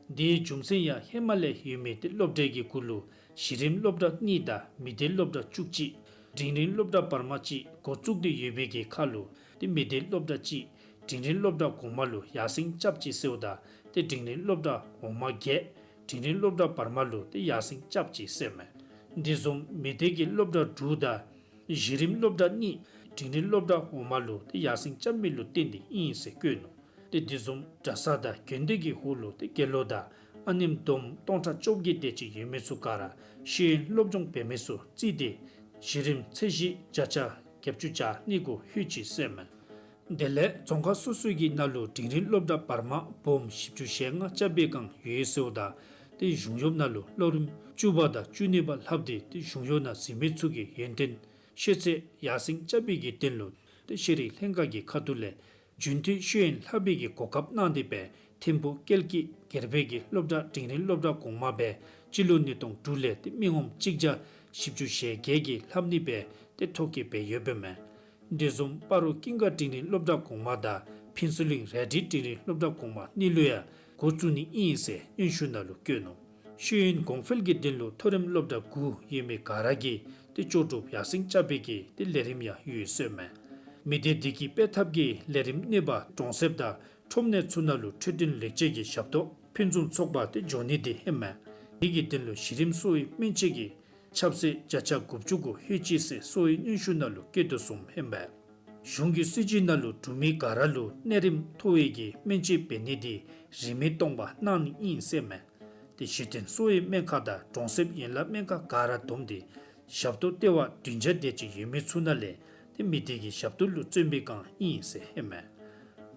དེའི་རྒྱུ་མཚན་ཡང་ཧེ་མ་ལས་ཡོད་མི་ཏེ་སློབ་གྲྭའི་གི་གུ་ལུ་གཞི་རིམ་སློབ་གྲྭ་གཉིས་དང་མི་སྡེ་སློབ་གྲྭ་བཅུ་གཅིག་འབྲིང་རིམ་སློབ་གྲྭ་བར་མ་གཅིག་འགོ་བཙུགས་ཏེ་ཡོད་པའི་གི་ཁར་ལུ་ཏེ་མི་སྡེ་སློབ་གྲྭ་གཅིག་འབྲིང་རིམ་སློབ་གྲྭ་གོང་མ་ལུ་ཡར་སེང་རྐྱབ་ཅི་ཟེརཝ་ད་ཏེ་འབྲིང་རིམ་སློབ་གྲྭ་འོག་མ་བརྒྱད་འབྲིང་རིམ་སློབ་གྲྭ་བར་མ་ལུ་ཏེ་ཡར་སེང་རྐྱབ་ཅི་ཟེར་མས། དེ་བཟུམ་མི་སྡེ་གི་སློབ་གྲྭ་དྲུག་དང་གཞི་རིམ་སློབ་གྲྭ་གཉིས་འབྲིང་རིམ་སློབ་གྲྭ་འོག་མ་ལུ་ཏེ་ཡར་སེང་རྐྱབ་མི་ལུ་བརྟེན་ཏེ་ཨིན་ཟེར་བཀོད་ནུག། ཏེ་དེ་བཟུམ་གྲྭ་ས་དང་དགོན་སྡེ་གི་ཧོངས་ལུ་ཏེ་དགེ་སློང་དང་ཨ་ནེམོ་བསྡོམས་སྟོང་ཕྲག་བཅོ་བརྒྱད་དེ་ཅིག་ཡོད་མི་ཚུ་ག་ར་ཤེས་ཡོན་སློབ་སྦྱོང་འབད་མི་ཚུ་བརྩིས་ཏེ་གཞི་རིམ་ཚད་གཞི་བརྒྱ་ཆ་བརྒྱད་ཅུ་གྱ་གཉིས་གུ་ལྷོད་ཅི་ཟེར་མས། དེ་ལས་རྫོང་ཁག་སོ་སོའི་གི་ནང་ལུ་འབྲིང་རིམ་སློབ་གྲྭ་བར་མ་སྦོམ་བཞི་བཅུ་ཞེ་ལྔ་རྐྱབ་པའི་སྒང་ཡོད་ཟེརཝ་ད་ཏེ་གཞུང་གཡོགཔ་ནང་ལུ་སློབ་རིམ་བཅུ་པ་དང་བཅུ་གཉིས་པ་ལྷབ་སྟེ་ཏེ་གཞུང་གཡོག་ནང་གཟིགས་མི་ཚུ་གི་ཡོན་ཏན་ཤེས་ཚད་ཡར་སེང་རྐྱབ་པའི་གི་དོན་ལུ་ཏེ་ཤེས་རིག་ལྷན་ཁག་གི་ཁ་ཐུག་ལས་རྒྱུན་མཐུད་ཤེས་ཡོན་ལྷབ་པའི་གི་གོ་སྐབས་གནང་སྟེ་སྦེ་ཐིམ་ཕུག་ཀལ་ཀི་སྒེར་སྦས་ཀྱི་སློབ་གྲྭ་འབྲིང་རིམ་སློབ་གྲྭ་གོང་མ་སྦེ་སྤྱི་ལོ་ཉིས་སྟོང་དྲུག་ལས་ཏེ་མི་ངོམ་གཅིག་བརྒྱ་བཞི་བཅུ་ཞེ་བརྒྱད་ཀྱིས་ལྷབ་ནི་སྦེ་ཏེ་ཐོ་བཀོད་འབད་ཡོདཔ་ཨིན་མས། དེ་བཟུམ་སྤ་རོ་ཀུན་དགའ་འབྲིང་རིམ་སློབ་གྲྭ་གོང་མ་དང་ཕུན་ཚོགས་གླིང་རལ་གྲི་འབྲིང་རིམ་སློབ་གྲྭ་གོང་མ་གཉིས་ལུ་ཡང་འགོ་བཙུགས་ནི་ཨིན་ཟེར་སྙན་ཞུ་ནང་ལུ་བཀོད་ནུག། ཤེས་ཡོན་གོང་འཕེལ་གྱི་དོན་ལུ་མཐོ་རིམ་སློབ་གྲྭ་དགུ་ཡོད་མི་ག་ར་གིས་ཏེ་ལྕོགས་གྲུབ་ཡར་སེང་རྐྱབ་པའི་གི་ཏེ་ལས་རིམ་ཡང་ཡོད་ཟེར་མས། མི་སྡེ་དེ་གི་དཔེ་ཐབས་ཀྱི་ལས་རིམ་གནས་པ་གྲོང་གསེབ་དང་ཁྲོམ་གནས་ཚུ་ནང་ལུ་འཕྲོད་བསྟེན་ལེགས་བཅོས་ཀྱི་ཞབས་ཏོག་ཕུན་སུམ་ཚོགས་པ་ཏེ་འགྱོ་ནི་དེ་ཨིན་མས། དེ་གི་དོན་ལུ་གཞི་རིམ་གསོ་བའི་སྨན་དཔྱད་ཀྱི་ཆབ་སྲིད་བརྒྱ་ཆ་དགུ་བཅུ་གུ་ལྷོད་ཅི་ཟེར་གསོ་བའི་སྙན་ཞུ་ནང་ལུ་བཀོད་དོ་བཟུམ་ཨིན་པས། གཞུང་གི་སྲིད་བྱུས་ནང་ལུ་འབྲུག་མི་ག་ར་ལུ་གནས་རིམ་མཐོ་བའི་གི་སྨན་དཔྱད་འབད་ནི་དེ་རིན་མེད་སྟོང་པ་གནང་ནི་ཨིན་ཟེར་མས། ཏེ་གཞི་རྟེན་གསོ་བའི་སྨན་ཁང་དང་གྲོང་གསེབ་ཡན་ལག་སྨན་ཁང་ག་ར་བསྡོམས་ཏེ་ཞབས་ཏོག་ལྟེ་བ་བདུན་བརྒྱ་དེ་ཅིག་ཡོད་མི་ཚུ་ནང་ལས་ཏེ་མི་སྡེ་གི་ཞབས་ཏོག་ལུ་བརྩོན་པའི་སྒང་ཨིན་ཟེར་ཨིན་མས།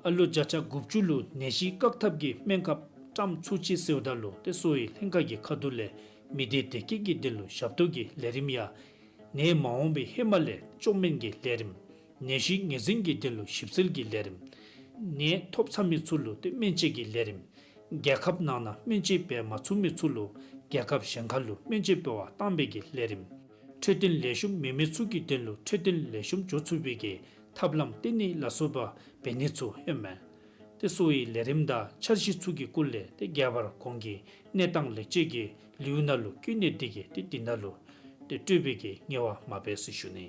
ཨ་ལོ་བརྒྱ་ཆ་དགུ་བཅུ་ལུ་ནད་གཞི་བཀག་ཐབས་ཀྱི་སྨན་ཁབ་བཀྲམ་ཚུགས་ཅི་ཟེརཝ་ད་ལུ་ཏེ་གསོ་བའི་ལྷན་ཁག་གི་ཁ་ཐུག་ལས་མི་སྡེ་དེ་གི་གི་དོན་ལུ་ཞབས་ཏོག་གི་ལས་རིམ་ཡང་ནད་མ་འོང་པའི་ཧེ་མ་ལས་བཅོས་མིན་གྱི་ལས་རིམ། ནད་གཞི་ངོས་འཛིན་གྱི་དོན་ལུ་ཞིབ་འཚོལ་གྱི་ལས་རིམ། ནད་ཐོབ་ཚར་མི་ཚུ་ལུ་ཏེ་སྨན་དཔྱད་ཀྱི་ལས་རིམ། རྒྱལ་ཁབ་ནང་ན་སྨན་དཔྱད་འབད་མ་ཚུགས་མི་ཚུ་ལུ་རྒྱལ་ཁབ་གཞན་ཁར་ལུ་སྨན་དཔྱད་འབད་བར་བཏང་པའི་གི་ལས་རིམ། འཕྲོད་བསྟེན་ལེགས་ཤོམ་མེད་མི་ཚུ་གི་དོན་ལུ་འཕྲོད་བསྟེན་ལེགས་ཤོམ་འགྱོ་ཚུགས་པའི་གི་ཐབས་ལམ་བསྟེན་ནི་ལ་སོགས་པ་འབད་ནི་ཚུ་ཨིན་མས། ཏེ་གསོ་བའི་ལས་རིམ་དང་འཆར་གཞི་ཚུ་གི་སྐོར་ལས་ཏེ་རྒྱས་པར་གོང་གི་གནས་སྟངས་ལེགས་བཅོས་ཀྱི་ལེའུ་ནང་ལུ་བཀོད་ནི་དེ་གིས་ཏེ་དེ་ནང་ལུ་ཏེ་སྤྲོད་པའི་གི་ངལ་བ་མ་འབད་ཟེར་ཞུ་ནི།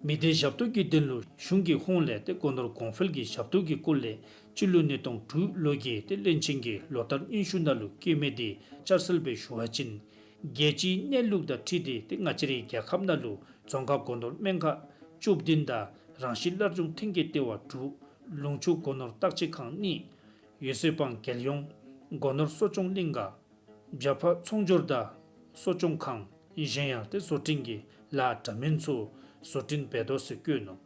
མི་སྡེ་ཞབས་ཏོག་གི་དོན་ལུ་གཞུང་གི་ཧོངས་ལས་ཏེ་སྒོ་ནོར་གོང་འཕེལ་གྱི་ཞབས་ཏོག་གི་སྐོར་ལས་སྤྱི་ལོ་ཉིས་སྟོང་དྲུག་ལོ་གི་ཏེ་བློན་ཆེན་གྱི་ལོ་བསྟར་སྙན་ཞུ་ནང་ལུ་བཀོད་མི་དེ་བསྐྱར་གསོ་སྦེ་ཞུ་བ་ཅིན། རྒྱལ་སྤྱིའི་གནས་ལུགས་དང་འཁྲིལ་ཏེ་ཏེ་ང་བཅས་རའི་རྒྱལ་ཁབ་ནང་ལུ་རྫོང་ཁག་སྒོ་ནོར་སྨན་ཁང་བཅུ་བདུན་དང་རང་བཞིན་སླར་འབྱུང་ཐོན་སྐྱེད་ལྟེ་བ་དྲུག། ལུང་ཕྱོགས་སྒོ་ནོར་བརྟག་དཔྱད་ཁང་གཉིས། འོད་གསལ་སྤང་རྒྱལ་ཡོངས་སྒོ་ནོར་གསོ་སྐྱོང་གླིང་ག། བྱ་ཕག་ཚོང་སྦྱོར་དང་གསོ་སྐྱོང་ཁང་གཞན་ཡང་ཏེ་བཟོ་སྐྲུན་གྱི་ལཱ་འདྲ་མིན་ཚུ་བཟོ་སྐྲུན་འབད་དོ་ཟེར་བཀོད་ནུག།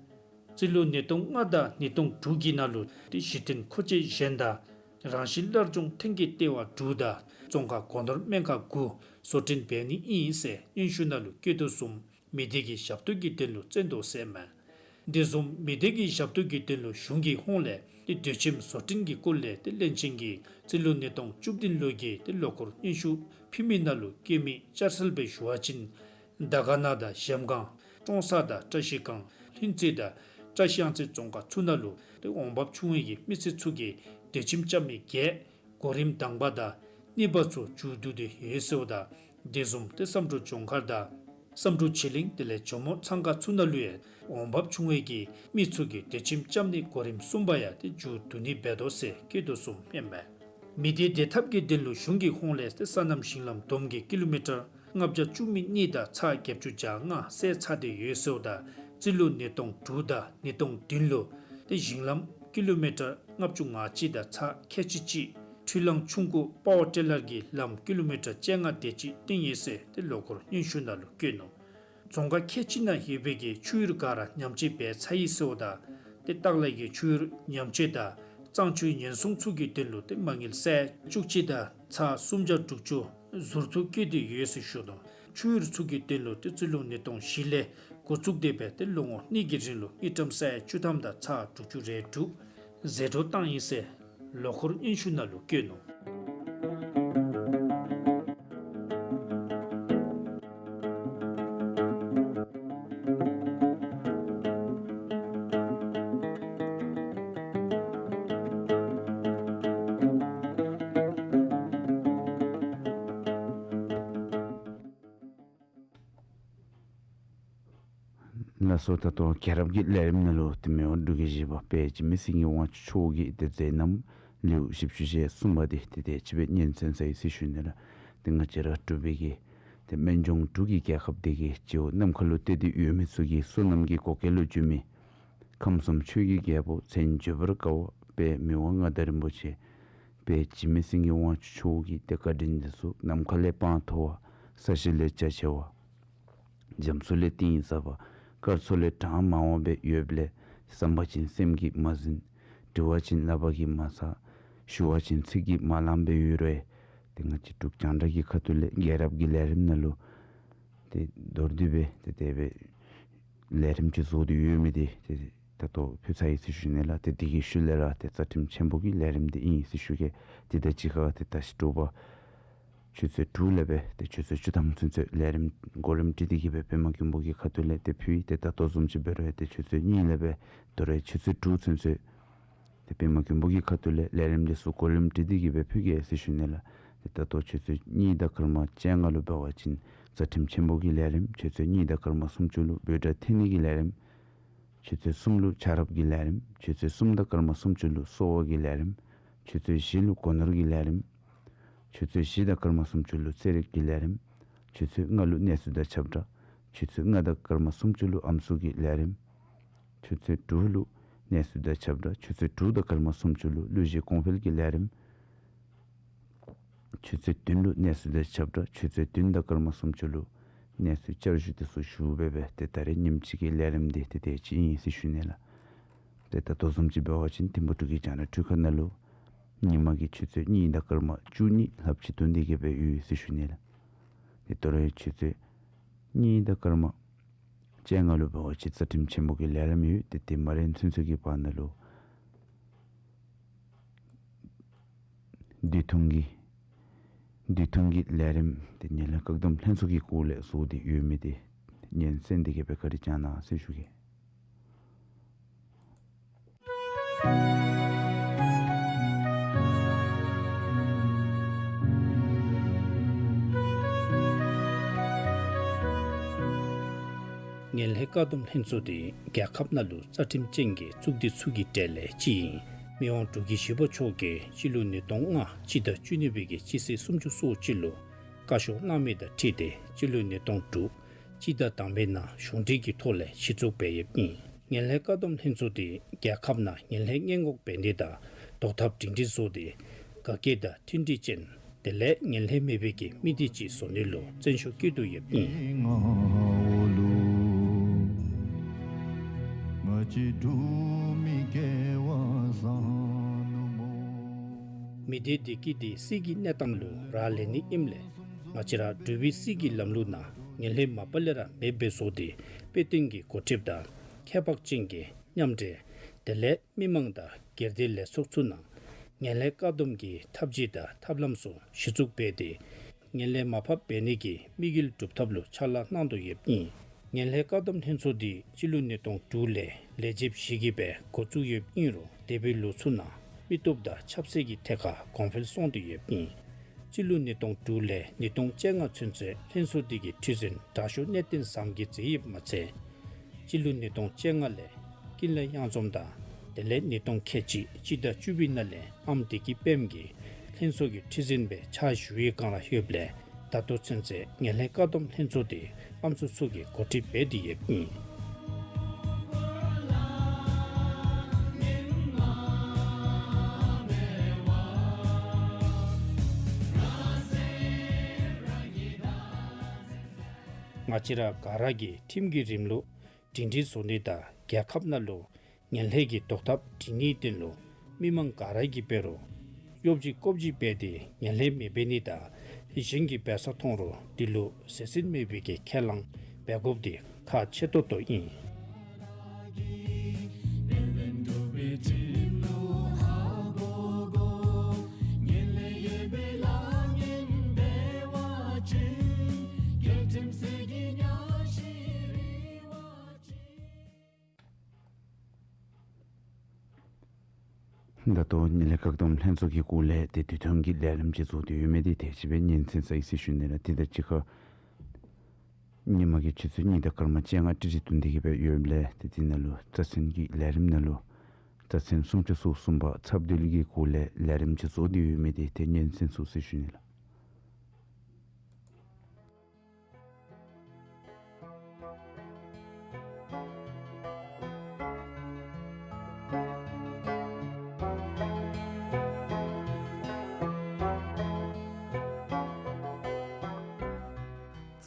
རྩིས་ལོ་ཉིས་སྟོང་ལྔ་དང་ཉིས་སྟོང་དྲུག་གི་ནང་ལུ་ཏེ་གཞི་རྟེན་མཁོ་ཆས་གཞན་དང་རང་བཞིན་སླར་འབྱུང་ཐོན་སྐྱེད་ལྟེ་བ་དྲུག་དང་རྫོང་ཁག་སྒོ་ནོར་སྨན་ཁང་དགུ་བཟོ་སྐྲུན་འབད་ནི་ཨིན་ཟེར་སྙན་ཞུ་ནང་ལུ་བཀོད་དོ་བཟུམ་མི་སྡེ་གི་ཞབས་ཏོག་གི་དོན་ལུ་བརྩོན་དོ་ཟེར་མས། དེ་བཟུམ་མི་སྡེ་གི་ཞབས་ཏོག་གི་དོན་ལུ་གཞུང་གི་ཧོངས་ལས་ཏེ་སྡོད་ཁྱིམ་བཟོ་སྐྲུན་གྱི་སྐོར་ལས་ཏེ་བློན་ཆེན་གྱིས་རྩིས་ལོ་ཉིས་སྟོང་བཅུ་བདུན་ལོ་གི་ཏེ་ལོ་འཁོར་སྙན་ཞུ་ཕུལ་མི་ནང་ལུ་བཀོད་མི་བསྐྱར་གསོ་སྦེ་ཞུ་བ་ཅིན། དར་དཀར་ན་དང་གཞལམ་སྒང་། ཀྲོང་གསར་དང་བཀྲ་ཤིས་སྒང་། ལྷུན་རྩེ་དང་བཀྲ་ཤིས་གཡང་རྩེ་རྫོང་ཁག་ཚུ་ནང་ལུ་ཏེ་འོང་འབབ་ཆུང་བའི་གི་མི་སེར་ཚུ་གིས་སྡོད་ཁྱིམ་རྐྱབ་མི་གི་གོ་རིམ་དང་པ་དང་གཉིས་པ་ཚུ་མཇུག་བསྡུ་སྟེ་ཡོད་ཟེརཝ་ད། དེ་བཟུམ་ཏེ་བསམ་གྲུབ་ལྗོངས་མཁར་དང་བསམ་གྲུབ་ཆོས་གླིང་དེ་ལས་ཇོ་མོ་ཚང་ཁ་ཚུ་ནང་ལུ་ཡང་འོང་འབབ་ཆུང་བའི་གི་མི་ཚུ་གིས་སྡོད་ཁྱིམ་རྐྱབ་ནི་གོ་རིམ་གསུམ་པ་ཡང་ཏེ་མཇུག་བསྡུ་ནི་འབད་དོ་ཟེར་བཀོད་དོ་བཟུམ་ཨིན་པས། མི་སྡེ་བདེ་ཐབས་ཀྱི་དོན་ལུ་གཞུང་གི་ཧོངས་ལས་ཏེ་སོ་ནམ་ཞིང་ལམ་བསྡོམས་ཀྱིས་ཀི་ལོ་མི་ཊར་ལྔ་བརྒྱ་བཅུ་མེད་གཉིས་དང་ཚག་བརྒྱད་ཅུ་གྱ་ལྔ་བསལ་ཚར་ཏེ་ཡོད་ཟེརཝ་ད། རྩིས་ལོ་ཉིས་སྟོང་དྲུག་དང་ཉིས་སྟོང་བདུན་ལུ་ཏེ་ཞིང་ལམ་ཀི་ལོ་མི་ཊར་ལྔ་བཅུ་ང་གཅིག་དང་ཚག་ཁལ་གཅིག་གཅིག། འཕྲུལ་གླང་ཆུང་ཀུ་པ་ཝར་ཊི་ལར་གྱི་ལམ་ཀི་ལོ་མི་ཊར་བཅོ་ལྔ་དེ་ཅིག་བཏིང་ཡི་ཟེར་ཏེ་ལོ་འཁོར་སྙན་ཞུ་ནང་ལུ་བཀོད་ནུག། རྫོང་ཁག་ཁལ་གཅིག་ནང་ཡོད་པའི་གི་ཆུ་ཡུར་ག་ར་ཉམས་བཅོས་འབད་ཚར་ཡི་ཟེརཝ་ད། ཏེ་ལྟག་ལས་ཀྱི་ཆུ་ཡུར་ཉམས་བཅོས་དང་གཙང་ཆུའི་ཉེན་སྲུང་ཚུ་གི་དོན་ལུ་ཏེ་མ་དངུལ་སེ་བཅུ་གཅིག་དང་ཚག་སུམ་བརྒྱ་དྲུག་ཅུ་ཟུར་དུ་བཀོད་དེ་ཡོད་ཟེར་ཞུ་དོ། ཆུ་ཡུར་ཚུ་གི་དོན་ལུ་ཏེ་རྩིས་ལོ་ཉིས་སྟོང་བཞི་ལས་ འགོ་བཙུགས་ཏེ་སྦེ་ཏེ་ལོ་ངོ་གཉིས་ཀྱི་རིང་ལུ་དངུལ་ཀྲམ་ས་ཡ་བཅུ་ཐམ་དང་ཚག་དྲུག་ཅུ་རེ་དྲུག་ཟད་འགྲོ་བཏང་ཡི་ཟེར་ལོ་འཁོར་སྙན་ཞུ་ནང་ལུ་བཀོད་ནུག། ལགས་སོ། ད་ལྟོ་རྒྱལ་རབས་ཀྱི་ལས་རིམ་ནང་ལུ་ཏེ་མི་དབང་འབྲུག་རྒྱལ་བཞི་པ་དཔལ་འཇིགས་མེད་སེང་གེ་དབང་ཕྱུག་མཆོག་གི་ཏེ་མཛད་རྣམ་ལེའུ་བཞི་བཅུ་ཞེ་གསུམ་པ་འདི་ཏེ་དེ་ཅིག་སྦེ་སྙན་གསན་ས་ཨིན་ཟེར་ཞུ་ནི་ལགས། ཏེ་ང་བཅས་ར་འབྲུག་པའི་གི་ཏེ་སྨན་ལྗོངས་འབྲུག་གི་རྒྱལ་ཁབ་འདི་གི་སྤྱི་བོ་ནམ་མཁའ་ལུ་གཏད་དེ་ཡོད་མི་ཚུ་གི་བསོད་ནམས་ཀྱི་བགོ་སྐལ་ལུ་འགྱུར་མི་ཁམས་གསུམ་ཆོས་ཀྱི་རྒྱལ་པོ་མཚན་བརྗོད་པར་དཀའ་བ་དཔལ་མི་དབང་མངའ་བདག་རིན་པོ་ཆེ་དཔལ་འཇིགས་མེད་སེང་གེ་དབང་ཕྱུག་མཆོག་གི་ཏེ་བཀའ་དྲིན་འདི་ཚུ་ནམ་མཁའ་ལས་དཔངས་མཐོ་བ། ས་གཞི་ལས་རྒྱ་ཆེ་བ། རྒྱ་མཚོ་ལས་གཏིང་ཟབ་པ། སྐར་ཚོགས་ལས་གྲངས་མང་བ་སྦེ་ཡོདཔ་ལས་བསམ་པ་ཅིན་སེམས་ཀྱིས་མ་ཟིན། དྲི་བ་ཅིན་ལག་པ་གིས་མ་ཚར། ཞུ་བ་ཅིན་ཚིག་གིས་མ་ལང་སྦེ་ཡོད་རུང་ཏེ་ང་བཅས་འབྲུག་རྒྱང་བསྒྲགས་ཀྱི་ཁ་ཐུག་ལས་རྒྱལ་རབས་ཀྱི་ལས་རིམ་ནང་ལུ་ཏེ་མདོར་བསྡུས་སྦེ་ཏེ་དེ་སྦེ་ལས་རིམ་ཅིག་བཟོ་སྟེ་ཡོད་མི་འདི་ཏེ་ད་ལྟོ་ཕུལ་ཚར་ཡི་ཟེར་ཞུ་ནི་ལགས། ཏེ་དེ་གི་ཤུལ་ལས་ར་ཏེ་རྩ་ཁྲིམས་ཆེན་པོ་གི་ལས་རིམ་འདི་ཨིན་ཟེར་ཞུ་གེ། ཏེ་ད་ཅི་ཁ་ཏེ་ད་ཤི་དྲོ་པ་ཆུ་ཚོད་དྲུག་ལས་སྦེ་ཏེ་ཆུ་ཚོད་བཅུ་ཐམ་ཚུན་ཚོད་ལས་རིམ་གོ་རིམ་སྒྲིག་སྟེ་གི་སྦེ་པདྨ་མགོན་པོ་གི་ཁ་ཐུག་ལས་ཏེ་ཕུལ་ཡི། ཏེ་ད་ལྟོ་བཟུམ་ཅིག་འབད་རུང་ཏེ་ཆུ་ཚོད་གཉིས་ལས་སྦེ་དོ་རུང་ཆུ་ཚོད་དྲུག་ཚུན་ཚོད་ཏེ་པདྨ་མགོན་པོ་གི་ཁ་ཐུག་ལས་ལས་རིམ་འདི་ཚུ་གོ་རིམ་སྒྲིག་སྟེ་གི་སྦེ་ཕུལ་གེ་ཟེར་ཞུ་ནི་ལགས། ཏེ་ད་ལྟོ་ཆུ་ཚོད་གཉིས་དང་སྐར་མ་བཅོ་ལྔ་ལུ་འབད་བ་ཅིན་རྩ་ཁྲིམས་ཆེན་པོ་གི་ལས་རིམ། ཆུ་ཚོད་གཉིས་དང་སྐར་མ་སུམ་ཅུ་ལུ་འབོད་སྒྲ་འཐེན་ནི་གི་ལས་རིམ། ཆུ་ཚོད་གསུམ་ལུ་ཆ་རོགས་ཀྱི་ལས་རིམ། ཆུ་ཚོད་གསུམ་དང་སྐར་མ་སུམ་ཅུ་ལུ་གསོལ་བ་གི་ལས་རིམ། ཆུ་ཚོད་བཞི་ལུ་སྒོ་ནོར་གྱི་ལས་རིམ། ཆུ་ཚོད་བཞི་དང་སྐར་མ་སུམ་ཅུ་ལུ་ཚེ་རིག་གི་ལས་རིམ། ཆུ་ཚོད་ལྔ་ལུ་གནས་ཚུལ་དང་ཁྱབ་བསྒྲགས། ཆུ་ཚོད་ལྔ་དང་སྐར་མ་སུམ་ཅུ་ལུ་ཨམ་སྲུ་གི་ལས་རིམ། ཆུ་ཚོད་དྲུག་ལུ་གནས་ཚུལ་དང་ཁྱབ་བསྒྲགས། ཆུ་ཚོད་དྲུག་དང་སྐར་མ་སུམ་ཅུ་ལུ་གླུ་གཞས་གོང་འཕེལ་གྱི་ལས་རིམ། ཆུ་ཚོད་བདུན་ལུ་གནས་ཚུལ་དང་ཁྱབ་བསྒྲགས། ཆུ་ཚོད་བདུན་དང་སྐར་མ་སུམ་ཅུ་ལུ་གནས་ཚུལ་བསྐྱར་ཞུ་འདི་ཚུ་ཞུ་སྦེ་སྦེ་ཏེ་ད་རེས་ཉིནམ་གཅིག་གི་ལས་རིམ་འདི་ཏེ་དེ་ཅིག་ཨིན་ཟེར་ཞུ་ནི་ལགས། ཏེ་ད་ལྟོ་བཟུམ་ཅིག་འབད་བ་ཅིན་ཐིམ་ཕུ་འབྲུག་གི་རྒྱང་བསྒྲགས་འཕྲུལ་ཁང་ནང་ལུ་ཉིན་མ་གི་ཆུ་ཚོད་གཉིས་དང་སྐར་མ་བཅུ་གཉིས་ལྷགཔ་ཅིག་ཐོན་ཏེ་གི་སྦེ་ཡོད་ཟེར་ཞུ་ནི་ལགས། ཏེ་དོ་རུང་ཆུ་ཚོད་གཉིས་དང་སྐར་མ་བཅོ་ལྔ་ལུ་འབད་བ་ཅིན་རྩ་ཁྲིམས་ཆེན་པོ་གི་ལས་རིམ་ཡོད། ཏེ་དེ་མ་རན་ཚུན་ཚོད་ཀྱི་བར་ན་ལུ་དུས་ཐུང་གི་དུས་ཐུང་གི་ལས་རིམ་འདི་ངན་ལྷད་བཀག་སྡོམ་ལྷན་ཚོགས་ཀྱི་སྐོར་ལས་བཟོ་སྟེ་ཡོད་མི་འདི་སྙན་གསན་ཏེ་གི་སྦེ་བཀའ་དྲིན་བསྐྱང་གནང་ཟེར་ཞུ་གེ། ངན་ལྷད་བཀག་སྡོམ་ལྷན་ཚོགས་འདི་རྒྱལ་ཁབ་ནང་ལུ་རྩ་ཁྲིམས་ཅན་གྱི་གཙུག་སྡེ་ཚུ་གི་གྲས་ལས་གཅིག་ཨིན། མི་དབང་འབྲུག་རྒྱལ་བཞི་པ་མཆོག་གིས་སྤྱི་ལོ་ཉིས་སྟོང་ལྔ་སྤྱི་ཟླ་བཅུ་གཉིས་པའི་གི་སྤྱི་ཚེས་སུམ་ཅུ་སོ་གཅིག་ལུ་བཀའ་ཤོག་གནང་མི་དང་འཁྲིལ་ཏེ་སྤྱི་ལོ་ཉིས་སྟོང་དྲུག་སྤྱི་ཟླ་དང་པའི་ནང་གཞུང་འབྲེལ་གྱི་ཐོག་ལས་གཞི་བཙུགས་འབད་ཡོདཔ་ཨིན། ངན་ལྷད་བཀག་སྡོམ་ལྷན་ཚོགས་འདི་རྒྱལ་ཁབ་ནང་ངན་ལྷད་སྔོན་འགོག་འབད་ནི་དང་ཟློག་ཐབས་སྒྲིང་སྒྲི་བཟོ་སྟེ་དགའ་སྐྱིད་དང་མཐུན་སྒྲིལ་ཅན་དེ་ལས་ངན་ལྷད་མེད་པའི་གི་མི་སྡེ་ཅིག་བཟོ་ནི་ལུ་བརྩོན་ཤུགས་བསྐྱེད་དོ་ཡོདཔ་ཨིན། མི་སྡེ་བདེ་སྐྱིད་འདི་སྲིད་ཀྱི་གནས་སྟངས་ལུ་རག་ལས་ནི་ཨིནམ་ལས་ང་བཅས་ར་འབྲུག་པའི་སྲིད་ཀྱི་ལམ་ལུགས་ནང་ངན་ལྷད་མ་པ་ལས་ར་མེདཔ་སྦེ་བཟོ་སྟེ་དཔེ་སྟོན་གྱི་འགོ་ཁྲིདཔ་དང་ཁྱད་འཕགས་ཅན་གྱི་མཉམ་འབྲེལ་དེ་ལས་མི་མང་དང་སྒེར་སྡེ་ལས་ཚོགས་ཚུ་ནང་ངན་ལྷད་བཀག་སྡོམ་གྱི་ཐབས་ཇུས་དང་ཐབས་ལམ་ཚུ་གཞི་བཙུགས་འབད་དེ་ངན་ལྷད་མ་ཕབ་འབད་ནི་གི་དམིགས་ཡུལ་སྒྲུབ་ཐབས་ལུ་ཕྱག་ལཱ་གནང་དོ་ཡོདཔ་ཨིན། ངན་ལྷད་བཀག་སྡོམ་ལྷན་ཚོགས་འདི་སྤྱི་ལོ་ཉིས་སྟོང་དྲུག་ལས་ལས་བྱེདཔ་བཞེས་ཏེ་སྦེ་འགོ་བཙུགས་ཡོདཔ་ཨིན་རུང་འདས་པའི་ལོ་ཚུ་ནང་མི་སྟོབས་དང་ཆབ་སྲིད་ཀྱི་ཐད་ཁར་གོང་འཕེལ་སོང་སྟེ་ཡོདཔ་ཨིན། སྤྱི་ལོ་ཉིས་སྟོང་དྲུག་ལས་ཉིས་སྟོང་བཅོ་ལྔ་ཚུན་ཚོད་ལྷན་ཚོགས་འདི་གི་ཁྲི་འཛིན་དྲག་ཤོས་གནས་བརྟན་བཟང་གིས་མཛད་ཡོདཔ་མ་ཚད་སྤྱི་ལོ་ཉིས་སྟོང་བཅོ་ལྔ་ལས་ཀུན་ལེགས་གཡང་འཛོམས་དང་དེ་ལས་ཉིས་སྟོང་ཁལ་གཅིག་སྤྱི་ཟླ་བཅུ་པའི་ནང་ལས་ཨམ་བདེ་སྐྱིད་དཔལམོ་གིས་ལྷན་ཚོགས་ཀྱི་ཁྲི་འཛིན་སྦེ་ཕྱག་ཞུ་བའི་བསྒང་ར་ཡོདཔ་ལས་ད་ལྟོ་ཚུན་ཚོད་ངན་ལྷད་བཀག་སྡོམ་ལྷན་ཚོགས་འདི་ཨམ་སྲུ་ཚུ་གིས་འགོ་ཁྲིད་འབད་དེ་ཡོདཔ་ཨིན། ང་བཅས་ར་ག་ར་གིས་ཁྲིམས་ཀྱི་རིམ་ལུགས་སྒྲིང་སྒྲི་བཟོ་ནི་དང་རྒྱལ་ཁབ་ནང་ལུ་ངན་ལྷད་ཀྱི་ཟློག་ཐབས་སྒྲིང་ནིའི་དོན་ལུ་མི་མང་ག་ར་གིས་འབད་རུང་གཡོ་བྱེད་ཀོ་བྱེད་འབད་དེ་ངན་ལྷད་མེདཔ་འབད་ནི་དང་གཞན་གྱིས་འབད་ས་མཐོང་རུང་དེ་ལུ་ཟད་ཟིང་མེད་པའི་གི་ཁས་བླངས་འབད་དགོཔ་འདི་ ཁག་ཆེ་ཏོག་ཏོ་ཨིན། ད་ལྟོ་ངན་ལྷད་བཀག་སྡོམ་ལྷན་ཚོགས་ཀྱི་སྐོར་ལས་ཏེ་དུས་ཐུང་གི་ལས་རིམ་ཅིག་བཟོ་སྟེ་ཡོད་མི་འདི་ཏེ་ཅིག་སྦེ་སྙན་གསན་ས་ཡི་ཟེར་ཞུ་ནི་ལགས། ཏེ་ད་ཅི་ཁར་ཉིན་མ་གི་ཆུ་ཚོད་གཉིས་དང་སྐར་མ་བཅོ་ལྔ་ཏི་རི་བཏོན་ཏེ་གི་སྦེ་ཡོདཔ་ལས་ཏེ་དེ་ནང་ལུ་རྩ་ཚན་གྱི་ལས་རིམ་ནང་ལུ་རྩ་ཚན་སུམ་ཅུ་སོ་གསུམ་པ་ཚབ་འདུལ་གྱི་སྐོར་ལས་ལས་རིམ་ཅིག་བཟོ་སྟེ་ཡོད་མི་འདི་ཏེ་སྙན་གསན་ཞུ་ཟེར་ཞུ་ནི་ལགས།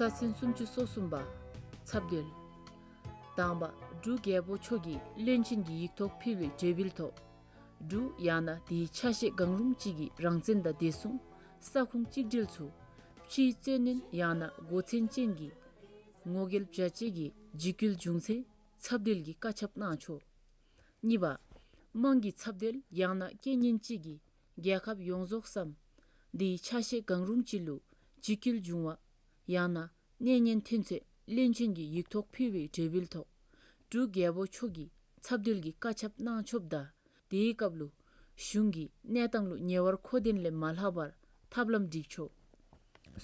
རྩ་ཚན་སུམ་ཅུ་སོ་གསུམ་པ། ཚབ་འདུལ། དང་པ་འབྲུག་རྒྱལ་པོ་མཆོག་གིས་བློན་ཆེན་གྱི་ཡིག་ཐོག་ཕུལ་བའི་གྲོས་འབུལ་ཐོག་འབྲུག་ཡང་ན་དེའི་ཆ་ཤས་གང་རུང་ཅིག་གི་རང་བཙན་དང་བདེ་སྲུང་ས་ཁོངས་གཅིག་སྒྲིལ་ཚུ་ཕྱིའི་བཙན་གནོན་ཡང་ན་མགོ་ཚན་ཅན་གྱི་ངོ་རྒོལ་བྱ་སྤྱོད་ཀྱི་འཇིགས་སྐུལ་བྱུང་ཚེ་ཚབ་འདུལ་གྱི་བཀའ་ཁྱབ་གནང་ཆོག། གཉིས་པ། དམངས་ཀྱི་ཚབ་འདུལ་ཡང་ན་རྐྱེན་ངན་ཅིག་གིས་རྒྱལ་ཁབ་ཡོངས་རྫོགས་སམ་དེའི་ཆ་ཤས་གང་རུང་ཅིག་ལུ་འཇིགས་སྐུལ་བྱུང་བ་ཡང་ན་གནོད་ཉེན་ཐོན་ཚེ་བློན་ཆེན་གྱི་ཡིག་ཐོག་ཕུལ་བའི་གྲོས་འབུལ་ཐོག་འབྲུག་རྒྱལ་པོ་མཆོག་གིས་ཚབ་འདུལ་གྱི་བཀའ་ཁྱབ་གནང་ཆོགཔ་ད་དེའི་སྐབས་ལུ་གཞུང་གིས་གནས་སྟངས་ལུ་ཉེ་བར་མཁོ་ལྡན་ལས་མ་ལྷག་པར་ཐབས་ལམ་སྒྲིག་ཆོག།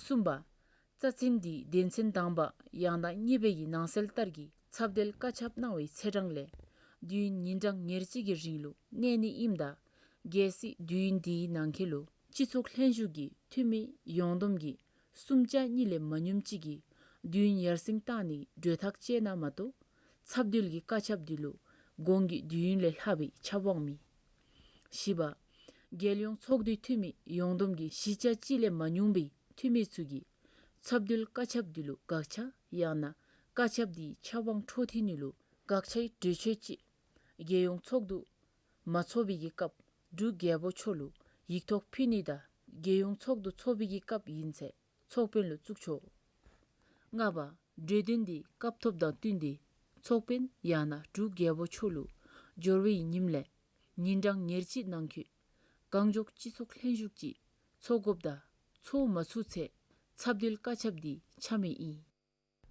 གསུམ་པ། རྩ་ཚན་འདིའི་དོན་ཚན་དང་པ་ཡང་ན་གཉིས་པའི་ནང་གསལ་ལྟར་གྱི་ཚབ་འདུལ་བཀའ་ཁྱབ་གནང་བའི་ཚེས་གྲངས་ལས་དུས་ཡུན་ཉིན་གྲངས་ཉེར་གཅིག་གི་རིང་ལུ་གནས་ནི་ཨིནམ་ད་གལ་སྲིད་དུས་ཡུན་དེའི་ནང་འཁོད་ལུ་སྤྱི་ཚོགས་ལྷན་བཞུགས་ཀྱི་འཐུས་མི་ཡོངས་བསྡོམས་ཀྱི་གསུམ་ཆ་གཉིས་ལས་མ་ཉུངམ་ཅིག་གིས་དུས་ཡུན་ཡར་སེང་བཏང་ནིའི་གྲོས་ཐག་བཅད་ན་མ་གཏོགས་ཚབ་འདུལ་གྱི་བཀའ་ཁྱབ་འདི་ལུ་གོང་གི་དུས་ཡུན་ལས་ལྷག་པའི་ཁྱབ་དབང་མེད། བཞི་པ། རྒྱལ་ཡོངས་ཚོགས་འདུའི་འཐུས་མི་ཡོངས་བསྡོམས་ཀྱི་བཞི་ཆ་གཅིག་ལས་མ་ཉུང་བའི་འཐུས་མི་ཚུ་གིས་ཚབ་འདུལ་བཀའ་ཁྱབ་འདི་ལུ་དགག་བྱ་ཡང་ན་བཀའ་ཁྱབ་འདིའི་ཁྱབ་དབང་འཕྲོག་མཐུད་ནི་ལུ་དགག་བྱའི་གྲོས་ཆོད་ཅིག་རྒྱལ་ཡོངས་ཚོགས་འདུ་མ་ཚོགས་པའི་གི་སྐབས་འབྲུག་རྒྱལ་པོ་མཆོག་ལུ་ཡིག་ཐོག་ཕུལ་ནི་དང་རྒྱལ་ཡོངས་ཚོགས་འདུ་ཚོགས་པའི་གི་སྐབས་ཨིན་ཚེ་ཚོགས་དཔོན་ལུ་བཙུགས་ཆོག། ལྔ་པ། གྲོས་དོན་འདི་སྐབས་ཐོབ་དང་བསྟུན་ཏེ་ཚོགས་དཔོན་ཡང་ན་འབྲུག་རྒྱལ་པོ་མཆོག་ལུ་འབྱོར་བའི་ཉིནམ་ལས་ཉིན་གྲངས་ཉེར་གཅིག་ནང་འཁོད་གང་མགྱོགས་སྤྱི་ཚོགས་ལྷན་བཞུགས་ཅིག་ཚོགས་དགོཔ་དང་ཚོགས་མ་ཚུགས་ཚེ་ཚབ་འདུལ་བཀའ་ཁྱབ་འདི་ཆ་མེད་ཨིན།